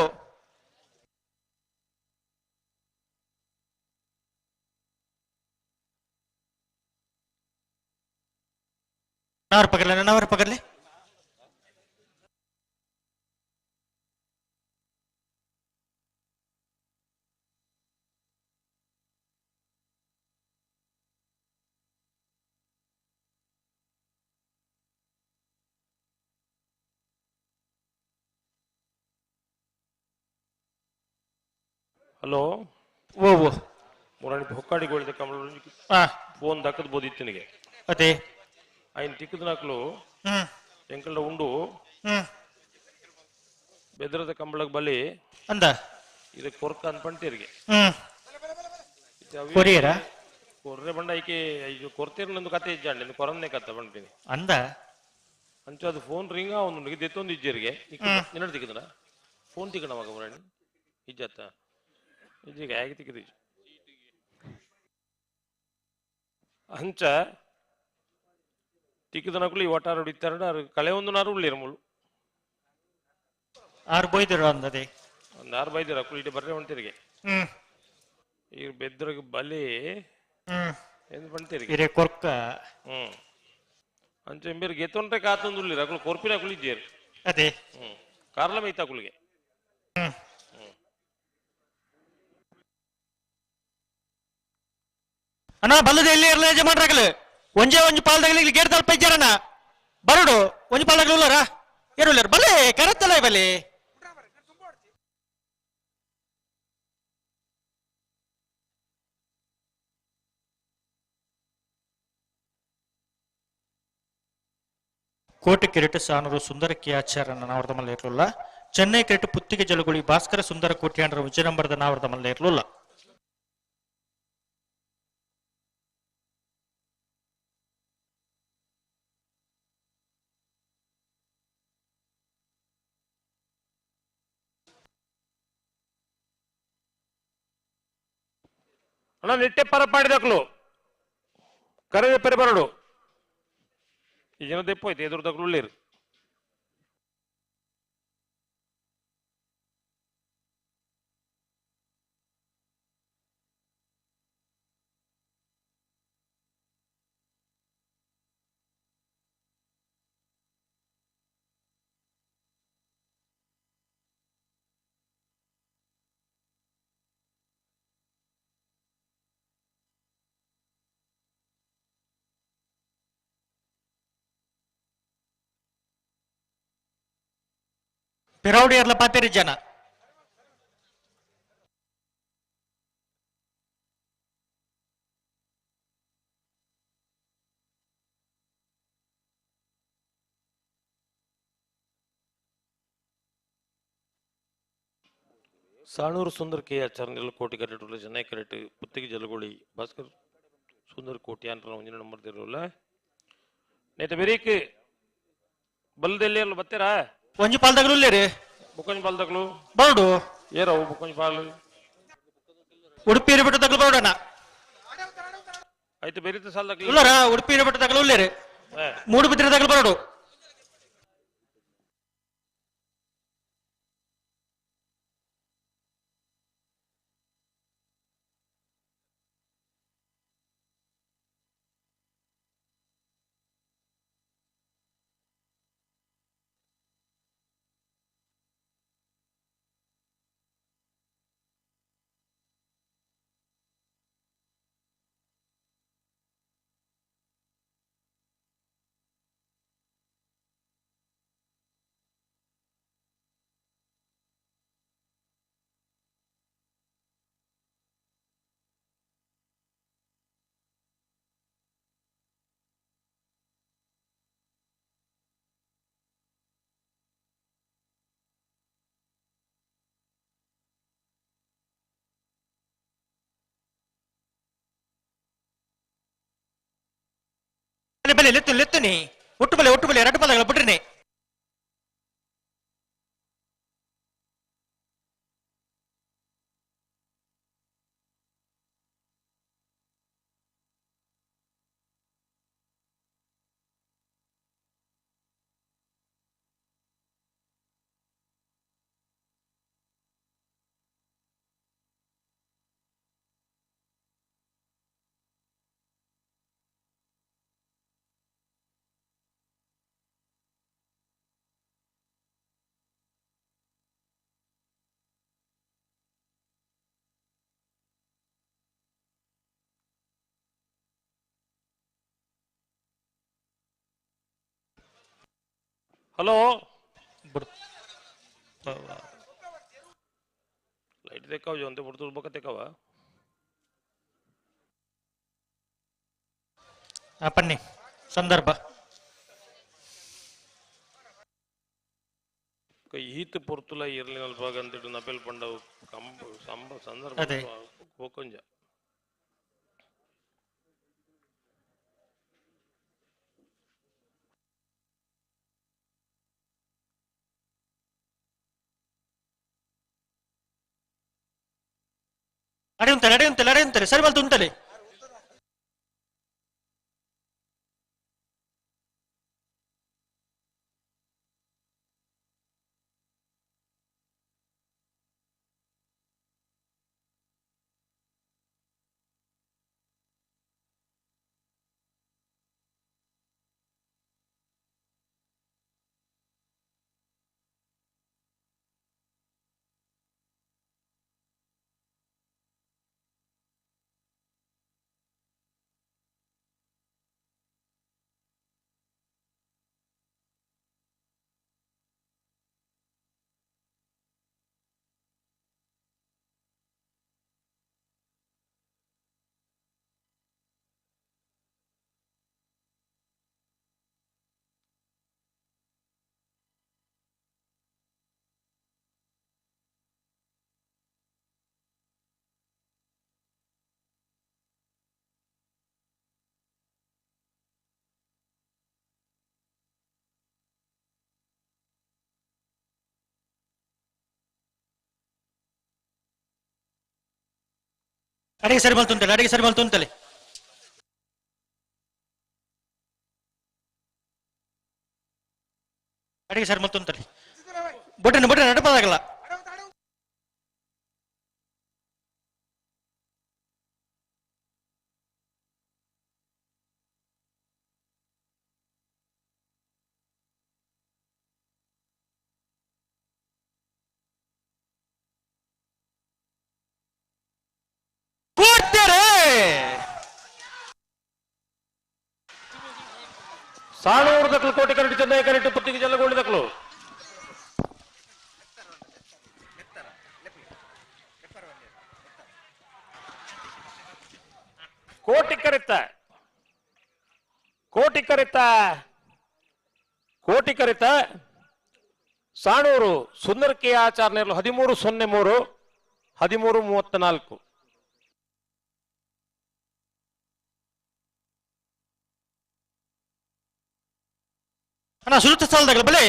ನವರ್ ಪಕಡ್ಲೆ, ನವರ್ ಪಕಡ್ಲೆ. ಹಲೋ. ಓ ಓ. ಮುರಾಣಿ ಹೊಕ್ಕಾಡಿ ಗೋಳಿದ ಕಮಲ. ಫೋನ್ ದಕ್ಕದ್ ಬೋದಿತ್ತು ನಿನಗೆ. ಅದೇ. ಆಯ್ನ ತಿಕ್ಕದನಾಕ್ಲು. ಎಂಕಲ್ಡ ಉಂಡು. ಬೆದ್ರದ ಕಂಬಳಗ್ ಬಲಿ. ಅಂದ. ಇದು ಕೊರ್ಕ ಅಂತ ಪಂತೀರಿಗೆ. ಕೊರಿಯರಾ? ಕೊರ್ರೆ ಬಂಡ ಐಕೆ ಐದು ಕೊರ್ತೀರ್ ನಂದು ಕತೆ ಇಜ್ಜಾಂಡಿ ನಂದು ಕೊರಂದೆ ಕತೆ ಬಂತೀನಿ. ಅಂದ. ಅಂಚ ಅದು ಫೋನ್ ರಿಂಗ್ ಒಂದು ದೆತ್ತೊಂದು ಇಜ್ಜರಿಗೆ. ನಿನ್ನಡ ತಿಕ್ಕದನ ಫೋನ್ ತಿಕ್ಕಣ ಮಗ ಮುರಾಣಿ ಇಜ್ಜತ್ತ ಇಜ್ಜಿಗೆ ಹೇಗೆ ತಿಕ್ಕದು ಅಂಚ ತಿಕ್ಕದನಕುಲು ಈ ಒಟ್ಟಾರು ಹೊಡಿತಾರ ಕಳೆ ಒಂದು ನಾರು ಉಳ್ಳಿರ ಮುಳು. ಆರು ಬೈದಿರ ಅಂದದೆ. ಒಂದು ಆರು ಬೈದಿರ ಅಕುಲು ಇಟ್ಟು ಬರ್ರೆ ಹೊಂಟಿರಿಗೆ. ಈ ಬೆದ್ರಗ್ ಬಲಿ ಎಂದು ಪಂತೀರಿಗೆ. ಇರೆ ಕೊರ್ಕ. ಅಂಚ ಎಂಬೇರು ಗೆತ್ತೊಂಡ್ರೆ ಕಾತೊಂದು ಉಳ್ಳಿರ ಅಕುಲು ಕೊರ್ಪಿನ ಅಕುಲು ಇಜ್ಜೇರು. ಅದೇ. ಕಾರ್ಲ ಮೈತ ಅಕುಲಿಗೆ. ಅಣ್ಣ ಬಲ್ಲದ ಎಲ್ಲಿ ಇರಲ್ಲ ಯಜಮಾನ್ರಾಗಲು ಒಂಜೇ ಒಂಜಿ ಪಾಲ್ದಾಗಲಿ ಗೇಟ್ ತಲ್ಪ ಇಜ್ಜಾರಣ್ಣ ಬರುಡು ಒಂಜಿ ಪಾಲ್ದಾಗಲು ಉಳ್ಳಾರ ಏರುಳ್ಳಾರ ಬಲ್ಲೆ ಕರತ್ತಲ್ಲ ಬಲ್ಲೆ. ಕೋಟೆ ಕಿರೀಟ ಸಾನೂರು ಸುಂದರ ಕೆ ಆಚಾರ್ಯನ ನಾವರ್ದ ಮಲ್ಲ ಇರಲಿಲ್ಲ. ಚೆನ್ನೈ ಕಿರೀಟ ಪುತ್ತಿಗೆ ಜಲಗುಳಿ ಭಾಸ್ಕರ ಸುಂದರ ಕೋಟ್ಯಾಂಡ್ರ ವಿಜಯನಂಬರದ ನಾವರ್ದ ಮಲ್ಲ ಇರಲಿಲ್ಲ. ಅಣ್ಣ ನಿಟ್ಟೆ ಪರಪಾಡಿದಕ್ಲು ಕರೆ ಪೆರೆ ಬರಡು ಈ ಜನ ದೆಪ್ಪೋಯ್ತು ಎದುರು ಉಳ್ಳೀರು. ಪಿರೌಡಿ ಎರ್ಲ ಪಾತೇರಿ ಜನ. ಸಾಣೂರು ಸುಂದರ್ ಕೆ ಆಚಾರ್ಯ ಕೋಟಿ ಕರೆಟ್ ಚೆನ್ನೈ ಕರೆಟ್ ಪುತ್ತಿಗೆ ಜಲಗೋಳಿ ಭಾಸ್ಕರ್ ಸುಂದರ್ ಕೋಟಿ ಅಂತ ಒಂದಿನ ನಂಬರ್ ತಿರಲ್ಲ ನೇತ ಬೆರೀಕ್ ಬಲ್ದೆಲ್ಲಿ ಅಲ್ಲ ಬತ್ತೀರಾ? ಒಂಜಿ ಪಾಲ್ದಾಗಲು ಉಳ್ಳೇರಿ. ಬುಕ್ಕೊಂಜಿ ಪಾಲ್ದಾಗಲು ಬರಡು. ಏರವು ಬುಕ್ಕೊಂಜಿ ಪಾಲ್. ಉಡುಪಿ ಬಿಟ್ಟು ತಗಲು ಬರೋಣ. ಆಯ್ತು ಬೇರೆ ಸಾಲದಾಗಲು ಉಳ್ಳಾರ ಉಡುಪಿ ಬಿಟ್ಟು ತಗಲು ಉಳ್ಳೇರಿ. ಮೂಡುಬಿದಿರೆ ತಗಲು ಬರೋಡು. ಬಲೆ ಲೆತ್ತು ಲೆತ್ತುನಿ ಒಟ್ಟು ಬಲೆ ಒಟ್ಟು ಬಲೆ ಎರಡು ಪದಗಳ ಬಿಟ್ರಿನಿ. ಹಲೋ ಲೈಟ್ ತೆಕ್ಕಾವ ಜೊಂತೆ ಪುಡ್ತು ಬೊಕ್ಕ ತೆಕ್ಕವ ಪನ್ನಿ ಸಂದರ್ಭ ಈತ್ ಪೊರ್ತುಲ ಇರ್ಲಿನಲ್ಪ ಗಂತಿಡು ನಪೆಲ್ ಪಂಡವು ಕಂಬ ಸಂಬ ಸಂದರ್ಭ ಅದೇ. ಕೊಂಜ ಅಡೆ ಉಂತಲೆ ಅಡೆ ಉಂತಲೆ ಅಡೆ ಉಂತಲೆ ಸರಿ ಬಲ್ತು ಉಂತಲೆ ಅಡಿಗೆ ಸರಿ ಬಲ್ತು ಉಂತಲೆ ಅಡಿಗೆ ಸರಿ ಬಲ್ತು ಉಂತಲೆ ಅಡಿಗೆ ಸರಿ ಬಲ್ತು ಉಂತಲೆ ಬೊಟ್ಟೆ ಬೊಟ್ಟೆ ನಡಪದಾಗಲ್ಲ ಕೂಡ್ತಾರೆ ಸಾಣೂರು ದಕ್ಕಲು ಕೋಟೆ ಕರೆಕ್ಟ್ ಚೆನ್ನೈ ಕರೆಕ್ಟ್ ಪುತ್ತಿಗೆ ಜಲ್ಲಗೋಳಿ ದಕ್ಕಲು ಕೋಟಿ ಕರೆತ ಕೋಟಿ ಕರೆತ ಕೋಟಿ ಕರೆತ ಸಾಣೂರು ಸುಂದರ ಕೆ ಆಚಾರ್ಯರು 13:03 13:34. ಅಣ್ಣ ಸುರುತ ಸ್ಥಳದಾಗಲ ಬಲೆ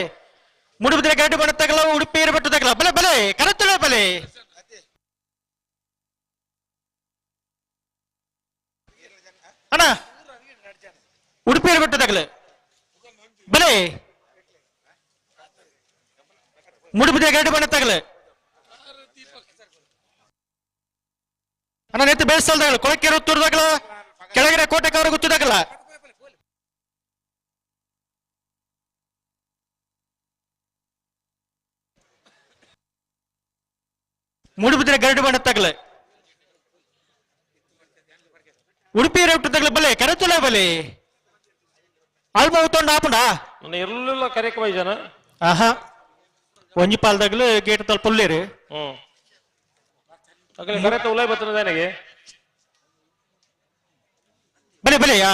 ಮುಡುಬಿದ್ರೆ ಗಡ್ಡೆ ಬಣ್ಣತ್ತಾಗಲ ಉಡುಪಿ ಬೆಟ್ಟದಾಗಲ ಬಲೆ ಬಲೆ ಕರತ್ತಲೆ ಬಲೆ ಅಣ್ಣ ಉಡುಪಿ ಬೆಟ್ಟದಾಗಲ ಬಲೆ ಮುಡುಬಿದ್ರೆ ಗಡ್ಡೆ ಬಣ್ಣತ್ತಾಗಲ ಅಣ್ಣ ನೆತ್ತ ಬೇಸ್ ಸ್ಥಳದಾಗಲ ಕೊಳಕೆರೆ ಉತ್ತೂರದಾಗಲ ಕೆಳಗಡೆ ಕೋಟೆಕವರ ಗುತ್ತದಾಗಲ ಮೂಡುಬಿದ್ರೆ ಗರಡು ಬಣ್ಣ ತಗಲೆ ಉಡುಪಿ ರೊಟ್ಟು ತಗಲೆ ಬಲೆ ಕರತುಲ ಬಲೆ ಆಲ್ಮ ಉತ್ತೊಂಡು ಆಪುಂಡ ನನ್ನ ಇರ್ಲಿಲ್ಲ ಕರೆಕ್ ಬೈಜನ ಆಹಾ ಒಂಜಿ ಪಾಲ್ದಾಗಲು ಗೇಟ್ ತಲುಪುಲ್ಲೇರು ಅಗಲೆ ಕರೆತ ಉಲೈ ಬರ್ತದೆ ನನಗೆ ಬಲೆ ಬಲೆ ಯಾ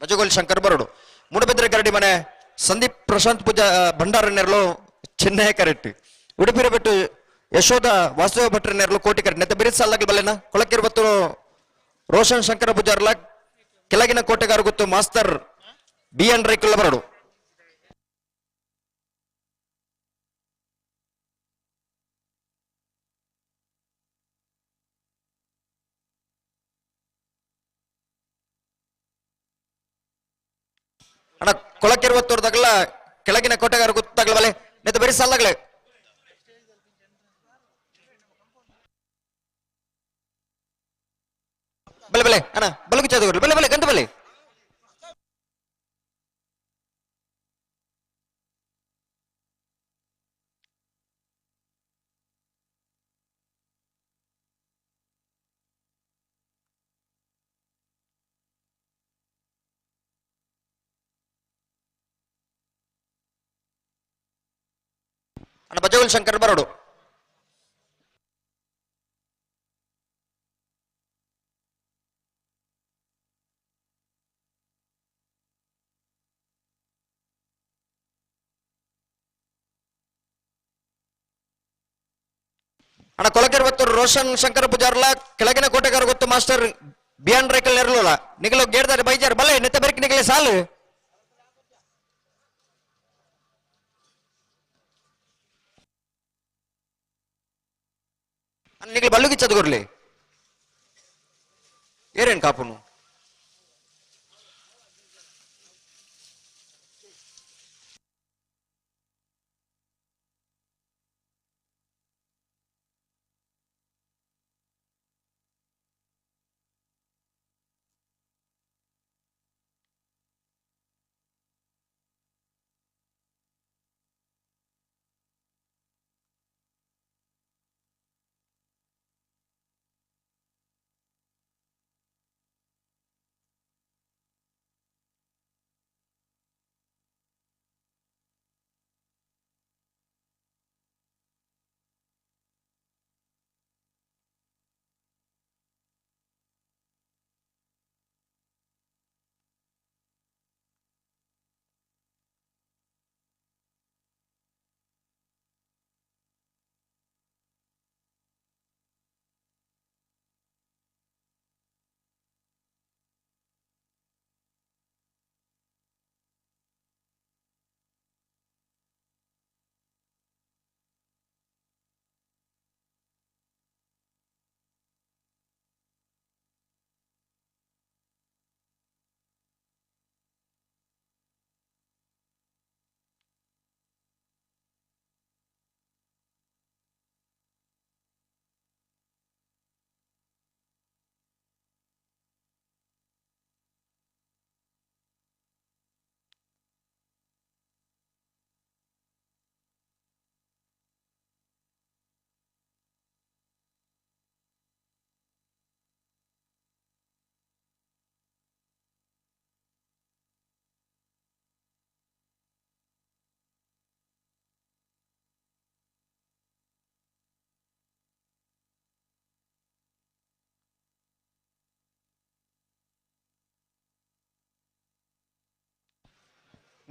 ಬಜಗೋಲ್ ಶಂಕರ್ ಬರಡು ಮೂಡಬಿದ್ರೆ ಗರಡಿ ಮನೆ ಸಂದೀಪ್ ಪ್ರಶಾಂತ್ ಪೂಜಾ ಭಂಡಾರ ನೆರಳು ಚೆನ್ನೈ ಕರೆಕ್ಟ್ ಉಡುಪಿರ ಬಿಟ್ಟು ಯಶೋಧ ವಾಸುದೇವ ಭಟ್ರ ನೆರಳು ಕೋಟಿ ಕರೆಕ್ಟ್ ನೆತ್ತ ಬಿರಿಸ್ ಸಾಲಾಗಿ ಬಲ್ಲೆನ ಕೊಳಕಿರ್ಬತ್ತು ರೋಷನ್ ಶಂಕರ ಪೂಜಾರ್ಲ ಕೆಳಗಿನ ಕೋಟೆಗಾರ ಗೊತ್ತು ಮಾಸ್ತರ್ ಬಿ ಎನ್ ರೈಕುಲ್ಲ ಬರಡು. ಅಣ್ಣ ಕೊಳಕಿರುವತ್ತೂರ್ದಾಗಲ ಕೆಳಗಿನ ಕೋಟೆಗಾರ ಗೊತ್ತಾಗಲ ಬಲೆ ನೆತ್ತ ಬರೀ ಸಾಲಾಗಲೆ. ಬಲೆ ಬಲೆ ಅಣ್ಣ ಬಲಗು ಚಾದಗುರು ಬಲೆ ಬಲೆ ಗಂತ ಬಲೆ. ಅಣ್ಣ ಬಜಗುಲ್ ಶಂಕರ್ ಬರೋಡು. ಅಣ್ಣ ಕೊಲಕೆರ್ವತ್ತೂರು ರೋಷನ್ ಶಂಕರ್ ಪೂಜಾರ್ಲ ಕೆಳಗಿನ ಕೋಟೆಗಾರ ಗೊತ್ತು ಮಾಸ್ಟರ್ ಬಿಯಾನ್ ರೇಕಲ್ ನೆರಲೋಲ ನಿಗಲು ಗೇಡ್ದಾರೆ ಬೈಜಾರ್ ಬಲೆ ನೆತ್ತ ಬೆರಕ್ ನಿಗಲೆ ಸಾಲು. ಅಣ್ಣ ನಿಗಲು ಬಲ್ಲುಗಿ ಚದುಗುರ್ಲಿ ಏರೇನ್ ಕಾಪುನು.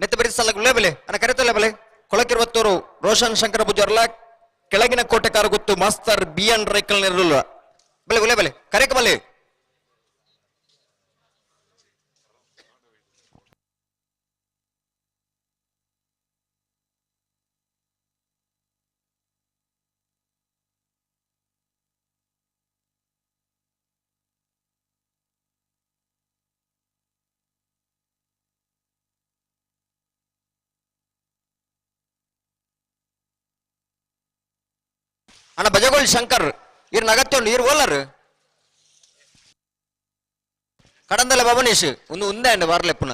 ನೆತ್ತ ಬರಿ ಸಾಲ ಬೆಲೆ ಅಣ್ಣ ಕರೆತಲ್ಲ ಬೆಲೆ ಕೊಳಕಿರುವತ್ತೂರು ರೋಷನ್ ಶಂಕರ ಪೂಜಾರ್ಲ ಕೆಳಗಿನ ಕೋಟೆಕಾರ ಗೊತ್ತು ಮಾಸ್ತರ್ ಬಿ ಎನ್ ರೈಕಲ್ ನೆರಳು ಬೆಲೆ ಉಲೆ ಬೆಲೆ ಕರೆಕ ಬಲೆ. ಅಣ್ಣ ಬಜಗೋಳ್ ಶಂಕರ್ ಇರ್ ಅಗತ್ಯ ಉಂಡು ಇರ್ ಓಲರ್ ಕಡಂದಲ ಭವನೇಶ್ ಒಂದು ಉಂದೆ ಅಂಡ್ ವಾರ್ಲೆಪ್ಪುನ.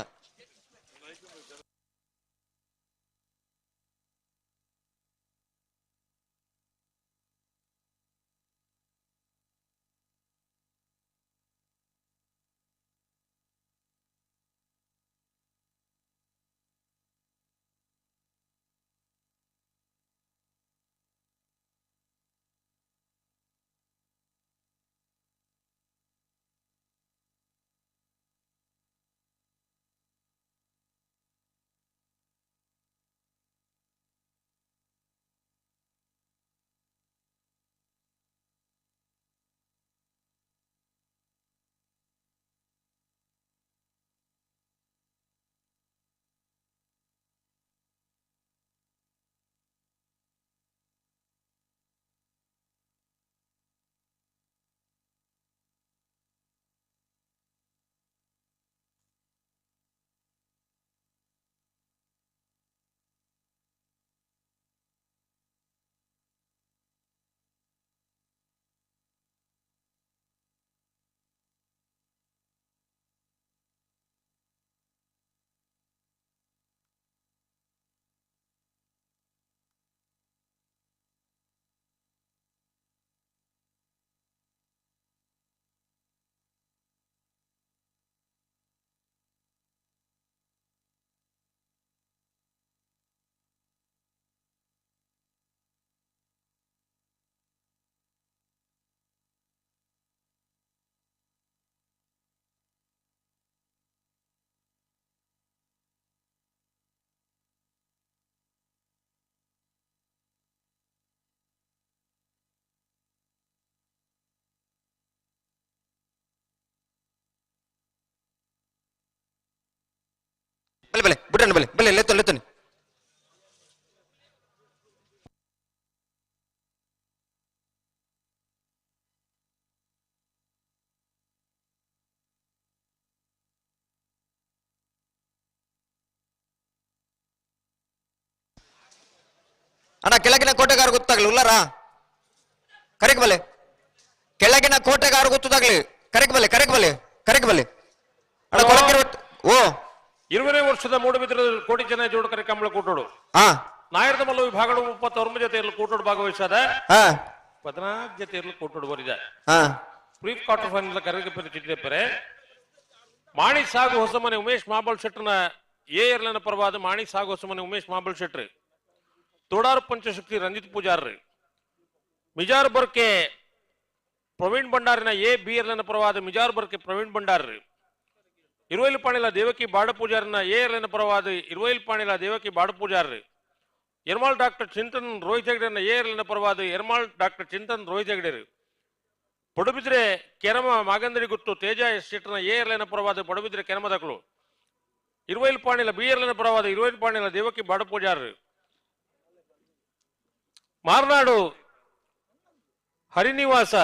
ಬುಡಣ್ಣ ಬಲೆ ಬಲೆ ಲೆತ್ತೊ ಲೆತ್ತೊನಿ. ಅಣ್ಣ ಕೆಳಗಿನ ಕೋಟೆಗಾರ ಗೊತ್ತಾಗ್ಲಿ ಉಲ್ಲಾರ ಕರೆಕ್ ಬಲೆ. ಕೆಳಗಿನ ಕೋಟೆಗಾರ ಗೊತ್ತಾಗ್ಲಿ ಕರೆಕ್ ಬಲೆ ಕರೆಕ್ ಬಲೆ ಕರೆಕ್ ಬಲೆ ಅಣ್ಣ ಕೊಳಕಿರುವ ಓ 20ನೇ ವರ್ಷದ ಮೂಡುಬಿದಿರೆ ಕೋಟಿ ಜನ ಜೋಡಕರೆ ಕಂಬಳ ಕೂಟೋಡು ಹಾ ನಾಯರದ ಮಲ್ಲ ವಿಭಾಗಗಳು 39 ಜೊತೆ ಇರಲು ಕೂಟೋಡು ಭಾಗವಹಿಸದ ಹಾ 14 ಜೊತೆ ಇರಲು ಕೂಟೋಡು ಬರಿದ ಹಾ ಪ್ರೀ ಕ್ವಾರ್ಟರ್ ಫೈನಲ್ ಕರೆಗೆ ಚಿಟ್ಟಿದೆ ಮಾಣಿ ಸಾಗು ಹೊಸಮನೆ ಉಮೇಶ್ ಮಾಬಲ್ ಶೆಟ್ಟರ್ನ ಎ ಏರ್ಲೈನ್ ಪರವಾದ ಮಾಣಿ ಸಾಗು ಹೊಸಮನೆ ಉಮೇಶ್ ಮಾಬಲ್ ಶೆಟ್ರ್, ತೋಡಾರು ಪಂಚಶಕ್ತಿ ರಂಜಿತ್ ಪೂಜಾರ್ರಿ, ಮಿಜಾರ್ ಬರ್ಕೆ ಪ್ರವೀಣ್ ಭಂಡಾರಿನ ಎ ಬಿ ಏರ್ಲೈನ್ ಪರವಾದ ಮಿಜಾರ್ ಬರ್ಕೆ ಪ್ರವೀಣ್ ಭಂಡಾರ್ರಿ, ಇರುವೈಲು ಪಾಣಿಲ ದೇವಕಿ ಬಾಡ ಪೂಜಾರಿನ ಎ ಏರ್ಲೈನ್ ಪರವಾದ ಇರುವೈಲು ಪಾಣಿಲ ದೇವಕಿ ಬಾಡ ಪೂಜಾರ್ರಿ, ಎರ್ಮಾಳ್ ಡಾಕ್ಟರ್ ಚಿಂತನ್ ರೋಹಿತ್ ಹೆಗಡೆನ ಎ ಏರ್ಲೈನ್ ಪರವಾದ ಎರ್ಮಾಳ್ ಡಾಕ್ಟರ್ ಚಿಂತನ್ ರೋಹಿತ್ ಹೆಗಡೆರು, ಪಡುಬಿದ್ರೆ ಕೆರಮ ಮಾಗಂದರಿ ಗುತ್ತು ತೇಜ ಎಸ್ ಶೆಟ್ಟರ್ನ ಎ ಏರ್ಲೈನ್ ಪರವಾದ ಪಡುಬಿದ್ರೆ ಕೆರಮದಕಲು, ಇರುವೈಲು ಪಾಣಿಲ ಬಿ ಏರ್ಲೈನ್ ಪರವಾದ ಇರುವೈಲು ಪಾಣಿಲ ದೇವಕಿ ಬಾಡ ಪೂಜಾರ್ರಿ, ಮಾರ್ನಾಡು ಹರಿನಿವಾಸ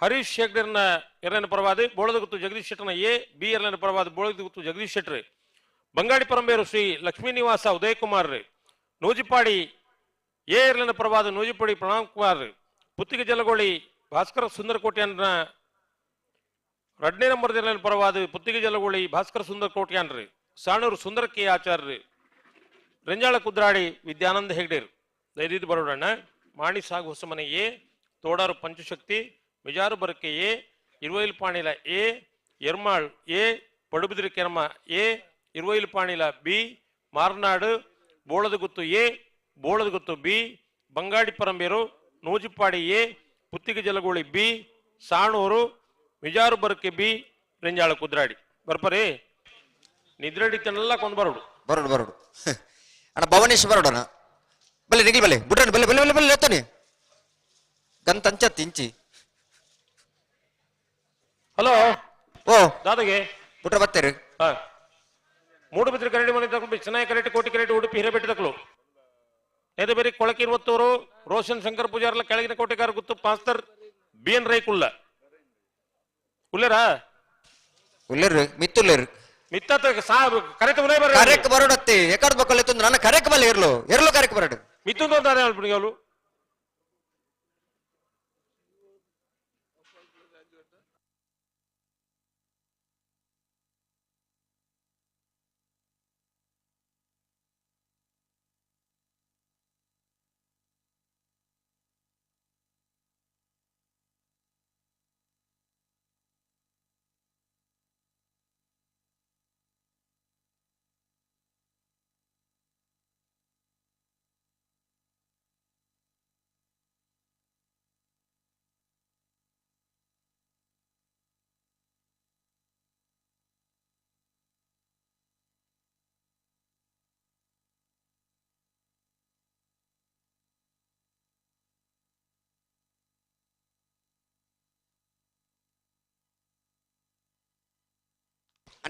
ಹರೀಶ್ ಶೆಟ್ಟರ್ನ ಎರಡನೇ ಪರವಾದ ಬೋಳದಗುತ್ತು ಜಗದೀಶ್ ಶೆಟ್ಟರ್ನ ಎ ಬಿ ಎರಡನೇ ಪರವಾದ ಬೋಳದಗುತ್ತು ಜಗದೀಶ್ ಶೆಟ್ಟರ್, ಬಂಗಾಡಿ ಪರಂಬೇರು ಶ್ರೀ ಲಕ್ಷ್ಮೀನಿವಾಸ ಉದಯ್ ಕುಮಾರ್, ನೂಜಿಪಾಡಿ ಎ ಎರಡನೇ ಪರವಾದ ನೂಜಿಪಾಡಿ ಪ್ರಣಾಮ್ ಕುಮಾರ್, ಪುತ್ತಿಗೆ ಜಲಗೋಳಿ ಭಾಸ್ಕರ ಸುಂದರಕೋಟ್ಯಾನ್ನ ಎರಡನೇ ನಂಬರ್ ಎರಡನೇ ಪರವಾದ ಪುತ್ತಿಗೆ ಜಲಗೋಳಿ ಭಾಸ್ಕರ ಸುಂದರ ಕೋಟ್ಯಾನ್ರಿ, ಸಾಣೂರು ಸುಂದರ ಕೆ ಆಚಾರ್ಯ, ರೆಂಜಾಳ ಕುದ್ರಾಡಿ ವಿದ್ಯಾನಂದ ಹೆಗ್ಡೇರ್. ದಯದಿದ್ದು ಬರೋಡಣ್ಣ. ಮಾಣಿ ಸಾಗು ಹೊಸಮನೆ ಎ, ತೋಡಾರು ಪಂಚಶಕ್ತಿ, Mijar Barke A, Iruvailu Panila A, Ermal A, Padubidri Kerama A, Iruvailu Panila B, Marnad Boladaguttu A, Boladaguttu B, Bangadi Paramberu Nujipadi A, Puttige Jalagoli B, Sanoor Mijar Barke B, Renjala Kudradi. ಬರ್ಪರಿ ನಿದ್ರೆಡಿತನೆಲ್ಲ ಕೊಂದು ಬರೋಡು ಬರೋಡು ಬರೋಡು ಅಣ್ಣ ಭವನೇಶ್ ಬರೋಡಣ ಬಲೆ ನಿಗಿಲ್ ಬಲೆ ಬುಡ್ರಣ್ಣ ಬಲೆ ಬಲೆ ಬಲೆ ಬಲೆ ಲೆತ್ತನಿ ಗಂತ ತಿಂಚಿ. ಹಲೋ ಓ ದಾದಾಗೆ ಬುಟ್ರ ಬತ್ತೇರಿ. ಹಾ ಮೂಡುಬಿದ್ರೆ ಕರಡಿ ಮನೆ ತಕಲು ಚೆನ್ನೈ ಕರೆಕ್ಟ್ ಕೋಟಿ ಕರೆಕ್ಟ್ ಉಡುಪಿ ಹಿರೇಬೆಟ್ಟ ತಕಲು ಎದೆ ಬೇರೆ ಕೊಳಕಿರುವತ್ತೂರು ರೋಷನ್ ಶಂಕರ್ ಪೂಜಾರ್ಲ ಕೆಳಗಿನ ಕೋಟೆಗಾರ ಗುತ್ತು ಪಾಸ್ತರ್ ಬಿ ಎನ್ ರೈಕುಲ್ಲ ಉಲ್ಲೇರಾ ಉಲ್ಲೇರು ಮಿತ್ತುಲ್ಲೇರು ಮಿತ್ತ ಕರೆಕ್ಟ್ ಉಲೇ ಬರ ಕರೆಕ್ ಬರೋಡತ್ತಿ ಎಕಡ್ ಬಕ್ಕಲ್ ಎತ್ತೊಂದು ನನ್ನ ಕರೆಕ್ ಬಲೆ ಇರ್ಲು ಇರ್ಲು ಕರೆಕ್ ಬರೋಡು ಮಿತ್ತೊಂದು ಅಂತಾರೆ ಅವಳು.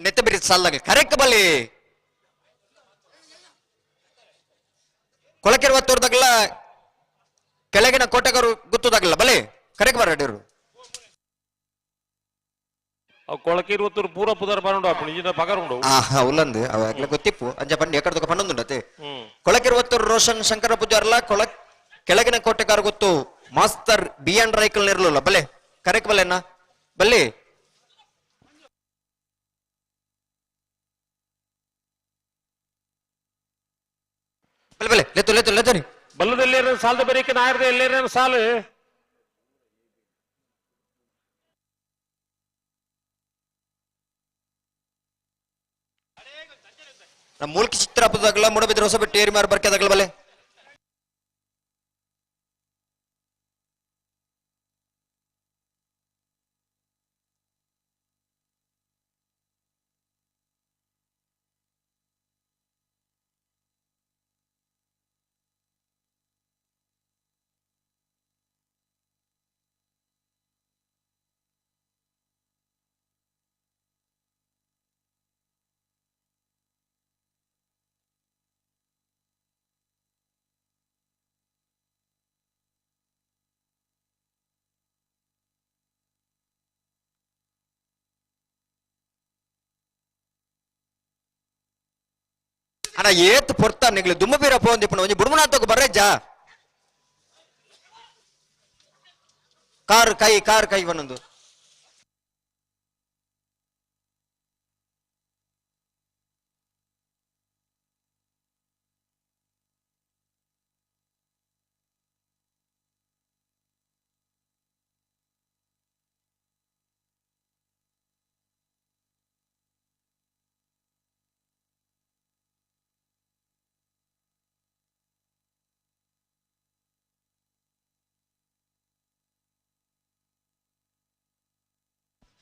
ನೆತ್ತ ಬಿರಿ ಸಾಲಾಗ ಕರೆಕ್ ಬಲಿ ಕೊಳಕಿರುವ ತೋರ್ದಾಗಲ್ಲ ಕೆಳಗಿನ ಕೋಟೆಗರು ಗುತ್ತದಾಗಲ್ಲ ಬಲೆ ಕರೆಕ್ ಬರಡಿರು ಕೊಳಕಿರುವತ್ತೂರು ಪೂರ ಪುದರ್ ಬರಂಡು ಅಪ್ಪು ನಿಜ ಪಗರ್ ಉಂಡು. ಆಹಾ ಉಲ್ಲಂದು ಅವಾಗ್ಲೇ ಗೊತ್ತಿಪ್ಪು ಅಂಜ ಪಂಡಿ ಎಕಡ್ದೊಕ ಪನ್ನೊಂದುಂಡತೆ. ಕೊಳಕಿರುವತ್ತೂರು ರೋಷನ್ ಶಂಕರ ಪೂಜಾರ್ಲ ಕೊಳ ಕೆಳಗಿನ ಕೋಟೆಗಾರ ಗೊತ್ತು ಮಾಸ್ತರ್ ಬಿ ಎನ್ ರೈಕಲ್ ಇರ್ಲಿಲ್ಲ ಬಲೆ ಕರೆಕ್ ಬಲೆನಾ ಬಲ್ಲಿ ಬಲೆ ಬಲೆ ಲೆತ್ತು ಲೆತ್ತು ಲೆತ್ತನಿ. ಬಲ್ಲದಲ್ಲಿ ಸಾಲದ ಬೇರೆ ನಾಯರ್ದ ಎಲ್ಲೇರ ಸಾಲು ನಮ್ಮ ಮೂಲ್ಕಿ ಚಿತ್ರ ಹಬ್ಬದಾಗಲ ಮೂಡಬಿದ್ರೆ ಹೊಸಬೆಟ್ಟು ಏರಿ ಮಾರು ಬರ್ಕೆದಾಗಲ ಬಲೆ. ಅಣ್ಣ ಏತ್ ಪೊರ್ತ ನಿಗ್ಲು ದುಮ್ಮ ಬೀರ ಪೋಂದಿಪ್ಪುನ ಒಂಜಿ ಬುಡುಮನಾಥಕ್ಕೆ ಬರ್ರೆಜ್ಜಾ ಕಾರ್ ಕೈ ಕಾರ್ ಕೈ ಒಂದೊಂದು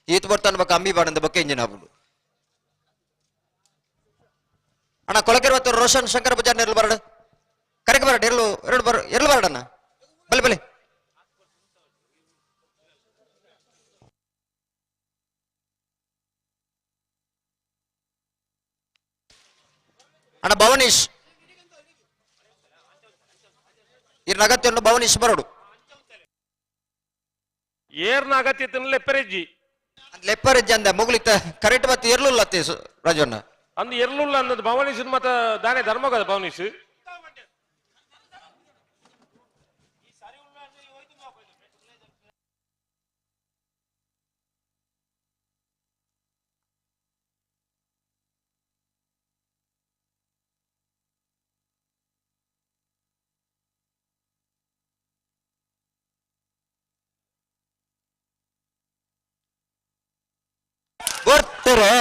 ಈತ್ ಬರ್ತಾನ ಬಕ್ಕ ಅಂಬಿ ಬಾಣಂದ ಬೊಕ್ಕ ಇಂಜಿನ್ ಆಪುಂಡು ಅಣ್ಣ ಕೊಳಕಿರುವತ್ತು ರೋಷನ್ ಶಂಕರ ಪೂಜಾರಿ ನೆರಳು ಬರಡು ಕರೆಕ್ ಬರಡು ಎರಳು ಎರಡು ಬರ ಎರಳು ಬರಡಣ್ಣ ಬಲೆ ಬಲೆ ಅಣ್ಣ ಭವನೀಶ್ ಈ ಅಗತ್ಯ ಭವನೀಶ್ ಬರಡು ಏರ್ನ ಅಗತ್ಯ ಲೆಪ್ಪರೆಜ್ಜಿ ಲೆಪ್ಪರೆಜ್ಜಿ ಅಂದ ಮುಗುಲಿತ್ತ ಕರೆಕ್ಟ್ ಮತ್ತೆ ಎರ್ಲುಲ್ಲ ಅತ್ತೆ ರಾಜಣ್ಣ ಅಂದ್ ಎರ್ಲುಲ್ಲ ಅಂದದ್ದು ಭವನೀಶ್ ಮತ್ತ ದಾನೆ ಧರ್ಮಗದ ಭವನೀಶ್ ಬರ್ತಾರೆ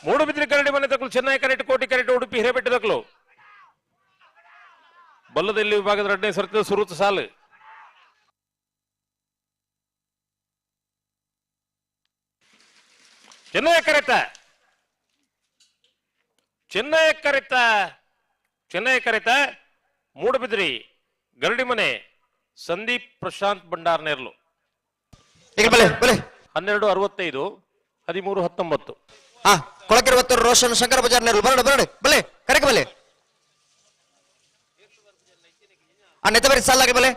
ಮೂಡುಬಿದ್ರಿ ಕರಡಿ ಮನೆ ತಕ್ಕಲು ಚೆನ್ನೈ ಕರೆಕ್ಟ್ ಕೋಟಿ ಕರೆಕ್ಟ್ ಉಡುಪಿ ಹಿರೇಬೆಟ್ಟ ತಕ್ಕಲು ಬಲ್ಲದಲ್ಲಿ ವಿಭಾಗದ ಎರಡನೇ ಸರ್ತಿ ಸುರುತ ಸಾಲು. ಚೆನ್ನೈ ಕರೆತ ಚೆನ್ನೈ ಕರೆತ ಚೆನ್ನೈ ಕರೆತ ಮೂಡುಬಿದ್ರಿ ಗರಡಿ ಮನೆ ಸಂದೀಪ್ ಪ್ರಶಾಂತ್ ಭಂಡಾರ್ ನೇರ್ಲು. 12:65 13:19. ಹಾ ಕೊಳಕಿರುವತ್ತೂರು ರೋಷನ್ ಶಂಕರ ಬಜಾರ್ ನೇರ್ಲು ಬರಡು ಬರಡು ಬಲೆ ಕರೆಕ್ ಬಲೆ ಆ ನೆತ್ತಬರಿ ಸಾಲಾಗಿ ಬಲೆ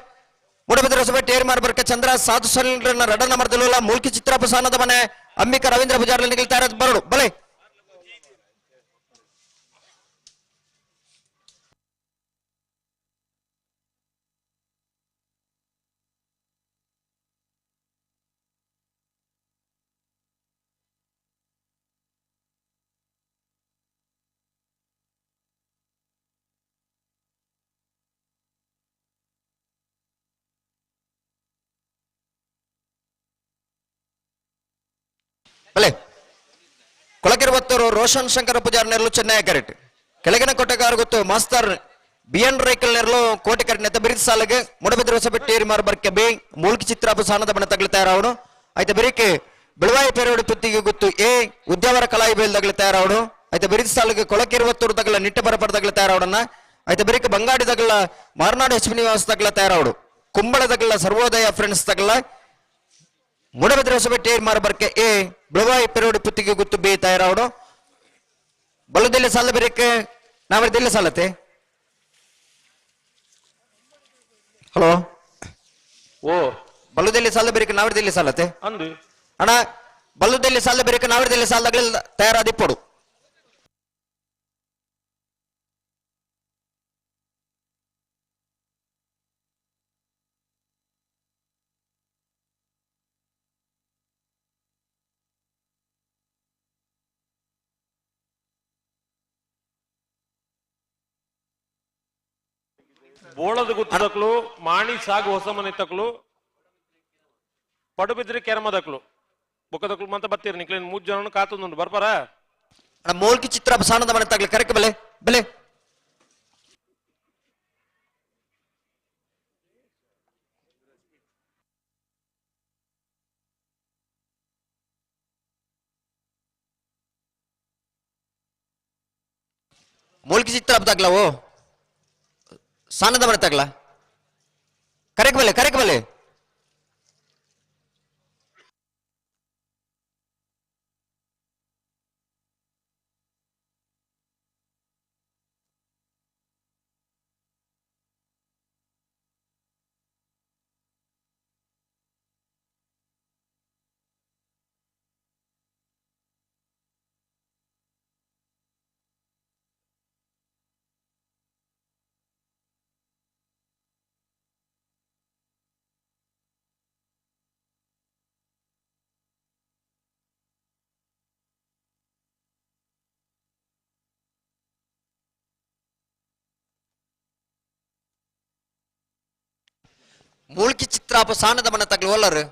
ಮೂಡಬಿದ್ರೆ ಹೊಸಬೆಟ್ಟು ಏರ್ ಮಾರ್ಬರ್ಕ ಚಂದ್ರ ಸಾಧು ಸಲೀಂದ್ರನ ರಡನ ಮರ್ದಲುಲ್ಲ ಮೂಲ್ಕಿ ಚಿತ್ರಪ್ಪ ಸಾನದ ಮನೆ ಅಂಬಿಕಾ ರವೀಂದ್ರ ಪೂಜಾರಿ ನಿಲ್ತಾ ಇರೋದು ಬರಡು ಬಲೆ ಬಲೆ ಕೊಳಕಿರುವತ್ತೂರು ರೋಷನ್ ಶಂಕರ ಪೂಜಾರಿ ನೆರಳು ಚೆನ್ನೈ ಕರೆಕ್ಟ್ ಕೆಳಗಿನ ಕೊಟ್ಟೆಗಾರ ಗೊತ್ತು ಮಾಸ್ತರ್ ಬಿ ಎನ್ ರೈಕಲ್ ನೆರಳು ಕೋಟೆ ಕರೆಕ್ಟ್ ನೆತ್ತ ಬಿರಿದ ಸಾಲಿಗೆ ಮುಡಬಿದ್ರ ಹೊಸಬೆಟ್ಟು ಏರಿ ಮಾರ್ಬರ್ಕೆ ಬಿ ಮೂಲ್ಕಿ ಚಿತ್ರಾಪು ಸಾನದ ಬಣ್ಣ ತಗಲು ತಯಾರಾವನು ಆಯ್ತ ಬೆರಿಕೆ ಬೆಳವಾಯಿ ಪೆರೋಡು ಪುತ್ತಿಗೆ ಗೊತ್ತು ಎ ಉದ್ಯಾವರ ಕಲಾಯಿ ಬೇಲ್ ತಗಲು ತಯಾರಾವನು ಆಯ್ತ ಬಿರಿದ ಸಾಲಿಗೆ ಕೊಳಕಿರುವತ್ತೂರು ತಗಲ ನಿಟ್ಟ ಬರಪರ ತಗಲು ತಯಾರಾವಡನ್ನ ಆಯ್ತ ಬೆರಿಕೆ ಬಂಗಾಡಿ ತಗಲ ಮಾರ್ನಾಡು ಎಚ್ ಪಿ ನಿವಾಸ ತಗಲ ತಯಾರಾವಡು ಕುಂಬಳ ತಗಲ ಸರ್ವೋದಯ ಫ್ರೆಂಡ್ಸ್ ತಗಲ ಮುಡಬಿದ್ರೆ ಹೊಸಬೆಟ್ಟು ಏರ್ ಮಾರ್ಬರ್ಕೆ ಎ ಬೆಳವಾಯಿ ಪೆರೋಡು ಪುತ್ತಿಗೆ ಗುತ್ತು ಬಿ ತಯಾರಾವಡು ಬಲದಲ್ಲಿ ಸಾಲ ಬೇರೆ ನಾವೇ ಸಾಲತ್ತೆ ಹಲೋ ಓ ಬಲದಲ್ಲಿ ಸಾಲ ಬೇರೆ ನಾವೇ ಸಾಲತ್ತೆ ಅಂದು ಅಣ್ಣ ಬಲದಲ್ಲಿ ಸಾಲ ಬೇರೆ ನಾವೇ ಸಾಲದಾಗಲಿ ತಯಾರಾದಿಪ್ಪಡು ಬೋಳದ ಗುತ್ತದಕ್ಲು ಮಾಣಿ ಸಾಗು ಹೊಸ ಮನೆ ತಕ್ಲು ಪಡುಬಿದ್ರಿ ಕೆರಮದಕ್ಲು ಬೊಕ್ಕದಕ್ಲು ಮಂತ ಬತ್ತೀರಿ ನಿಕ್ಲೇನ್ ಮೂರ್ ಜನ ಕಾತುಂದುಂಡು ಬರ್ಪಾರ. ಅಣ್ಣ ಮೋಲ್ಕಿ ಚಿತ್ರ ಸಾನದ ಮನೆ ತಗಲಿ ಕರೆಕ್ ಬೆಲೆ ಬೆಲೆ ಮೂಲ್ಕಿ ಚಿತ್ರ ತಗ್ಲವು ಸಾನದ ಮನೆ ತಗ್ಲ ಕರೆಕ್ ಬಲೆ ಕರೆಕ್ ಬಲೆ ಮೂಲ್ಕಿ ಚಿತ್ರಾಪ ಸಾನದ ಮನ ತಗ್ಲು ಒಲ್ಲರು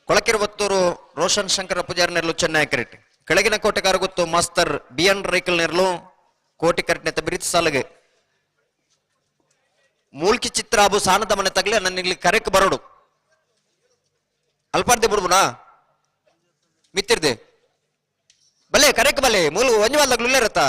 ಕೊಳಕಿರುವತ್ತೂರು ರೋಷನ್ ಶಂಕರ ಪೂಜಾರಿ ನೆರಳು ಚೆನ್ನೈ ಕರೆಟ್ ಕೆಳಗಿನ ಕೋಟೆಗಾರ ಗೊತ್ತು ಮಾಸ್ತರ್ ಬಿ ಎನ್ ರೈಕಲ್ ನೆರಳು ಕೋಟಿ ಕರೆಟ್ನೆತ್ತ ಬಿರಿತ್ ಸಾಲಗೆ ಮೂಲ್ಕಿ ಚಿತ್ರಾಬು ಸಾನದ ಮನೆ ತಗಲೆ ನನ್ನ ಇಲ್ಲಿ ಕರೆಕ್ ಬರೋಡು ಅಲ್ಪಾರ್ದೆ ಬಿಡ್ಬುನಾ ಮಿತ್ತಿರ್ದೆ ಬಲೆ ಕರೆಕ್ ಬಲೆ ಮೂಲು ಒಂಜವಾದಾಗ್ಲು ಇರತ್ತಾ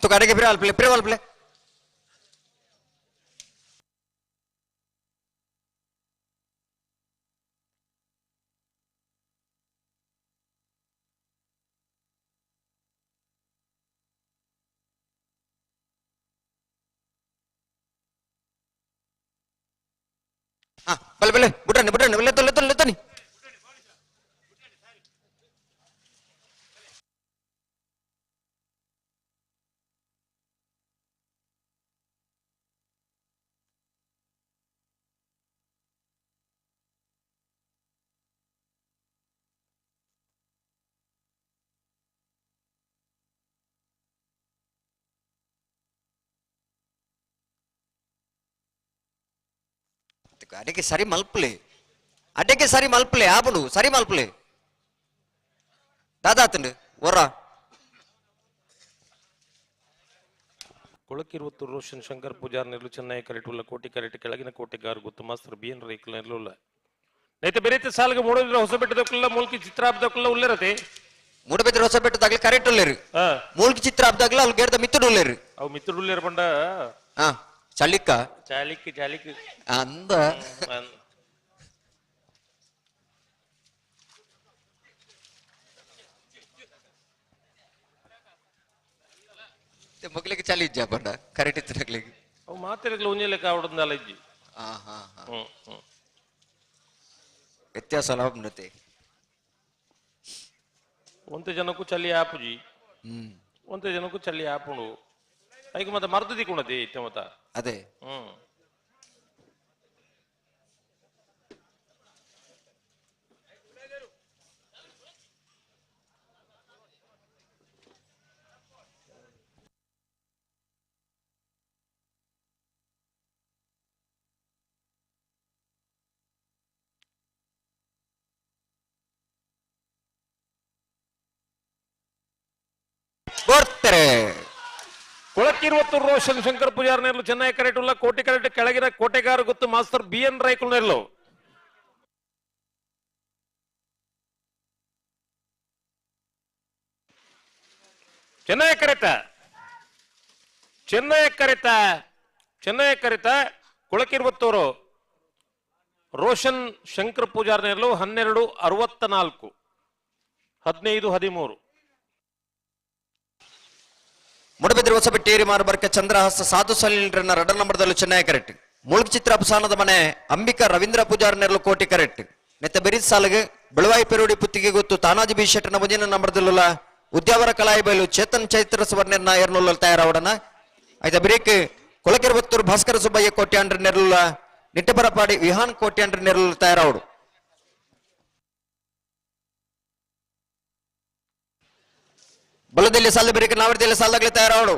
तो गाड़ी के फिर प्ले प्रे प्ले ಬಲೆ ಬಲೆ ಬುಡ್ರನಿ ಬುಡ್ರನಿ ಲೆತ್ತೋ ಲೆತ್ತೋ ಲೆತ್ತನಿ ಅಡಿಗೆ ಸರಿ ಮಲ್ಪಲೆ, ಅಡಿಗೆ ಸರಿ ಮಲ್ಪಲೆ, ಆಪುಂಡು ಸರಿ ಮಲ್ಪಲೆ. ದಾದಾತಂಡು ಒರ ಕೊಳಕಿರುವತ್ತು ರೋಷನ್ ಶಂಕರ್ ಪೂಜಾರ್ ನೆರಳು ಚೆನ್ನೈ ಕರೆಟುಲ್ಲ ಕೋಟಿ ಕರೆಟ್ ಕೆಳಗಿನ ಕೋಟೆಗಾರ್ ಗುತ್ತು ಮಾಸ್ತರ್ ಬಿ ಎನ್ ರೈಕಲ್ ನೆರಳುಲ್ಲ ನೈತೆ ಬೇರೆ ಸಾಲಿಗೆ ಮೂಡಬಿದ್ರೆ ಹೊಸ ಬೆಟ್ಟದಕ್ಕಲ್ಲ ಮೂಲ್ಕಿ ಚಿತ್ರಾಬ್ದಕ್ಕಲ್ಲ ಉಲ್ಲೇರತೆ. ಮೂಡಬಿದ್ರೆ ಹೊಸ ಬೆಟ್ಟದಾಗ್ಲಿ ಕರೆಕ್ಟ್ ಉಲ್ಲೇರು, ಮೂಲ್ಕಿ ಚಿತ್ರ ಹಬ್ಬದಾಗ್ಲಿ ಅಲ್ಲಿ ಗೇರ್ದ ಮಿತ್ತುಡು ಉಲ್ಲೇರು. ಅವು ಮಿತ್ತುಡು ಉಲ್ಲೇರು ಬಂಡ ಚಳಿಕ್ಕ ಚಾಲಿಕ್ ಚಾಲಿಕ್ ಅಂದ ಮಗ್ಲಿಗೆ ಚಳಿ ಇಜ್ಜ ಬಂಡ ಕರೆಕ್ಟ್ ಇತ್ತು. ಅವು ಮಾತಿರಗ್ಲ ಉಂಜಲೆಕ್ಕ ಅವಡೊಂದಲ್ಲ ಇಜ್ಜಿ. ವ್ಯತ್ಯಾಸ ಅಲ್ಲ. ಒಂತೆ ಜನಕ್ಕೂ ಚಳಿ ಆಪುಜಿ, ಒಂತೆ ಜನಕ್ಕೂ ಚಳಿ ಆಪುಂಡು. ಐಕ್ ಮತ್ತೆ ಮರ್ದು ದಿಕ್ಕುಣತಿ ಇತ್ತೆ ಮತ್ತ ಅದೇ. ಬರ್ತಾರೆ. ಕೊಳಕಿರುವತ್ತು ರೋಷನ್ ಶಂಕರ್ ಪೂಜಾರ್ ನೆರಳು ಚೆನ್ನೈ ಕರೆಟುಲ್ಲ ಕೋಟಿ ಕರೆಟ್ ಕೆಳಗಿನ ಕೋಟೆಗಾರ ಗೊತ್ತು ಮಾಸ್ತರ್ ಬಿ ಎನ್ ರೈಕುಲ್ ನೆರಳು. ಚೆನ್ನೈ ಕರೆತ, ಚೆನ್ನೈ ಕರೆತ, ಚೆನ್ನೈ ಕರೆತ ಕೊಳಕಿರುವತ್ತೂರು ರೋಷನ್ ಶಂಕರ್ ಪೂಜಾರ್ನೆರ್ಲು 12.64, 15.13. ಮುಡಬಿದ್ರೆ ಹೊಸಬೆಟ್ಟೇರಿ ಮಾರುಬರ್ಕ ಚಂದ್ರಹಾಸ ಸಾಧು ಸಲೀಲ್ರನ್ನ ರಡ ನಂಬರ್ದಲ್ಲೂ ಚೆನ್ನೈ ಕರೆಕ್ಟ್. ಮುಳುಗ್ ಚಿತ್ರ ಅಪಸಾನದ ಮನೆ ಅಂಬಿಕಾ ರವೀಂದ್ರ ಪೂಜಾರ್ ನೆರಳು ಕೋಟಿ ಕರೆಕ್ಟ್. ನೆತ್ತ ಬೆರಿದ್ ಸಾಲಗ ಬೆಳವಾಯಿ ಪೆರುಡಿ ಪುತ್ತಿಗೆ ಗೊತ್ತು ತಾನಾಜಿ ಬಿ ಶೆಟ್ಟನ ಮುಂದಿನ ನಂಬರ್ದಲ್ಲುಲ್ಲ ಉದ್ಯಾವರ ಕಲಾಯಿ ಬಯಲು ಚೇತನ್ ಚೈತ್ರ ಸುವರ್ಣನ ಎರ್ನುಲ್ಲ ತಯಾರಾವಡನ. ಆಯ್ತಾ ಬ್ರೇಕ್ ಕೊಳಕೆರಬತ್ತೂರು ಭಾಸ್ಕರ ಸುಬ್ಬಯ್ಯ ಕೋಟ್ಯಾಂಡ್ರ ನೆರಳುಲ್ಲ ನಿಟ್ಟಪರಪಾಡಿ ವಿಹಾನ್ ಕೋಟ್ಯಾಂಡ್ರ ನೆರಳು ತಯಾರಾವಡು. ಬಲದಲ್ಲಿ ಸಾಲ ಬ್ರೇಕ್ ನಾವರ್ದಲ್ಲಿ ಸಾಲಾಗ್ಲಿ ತಯಾರಾವಡು.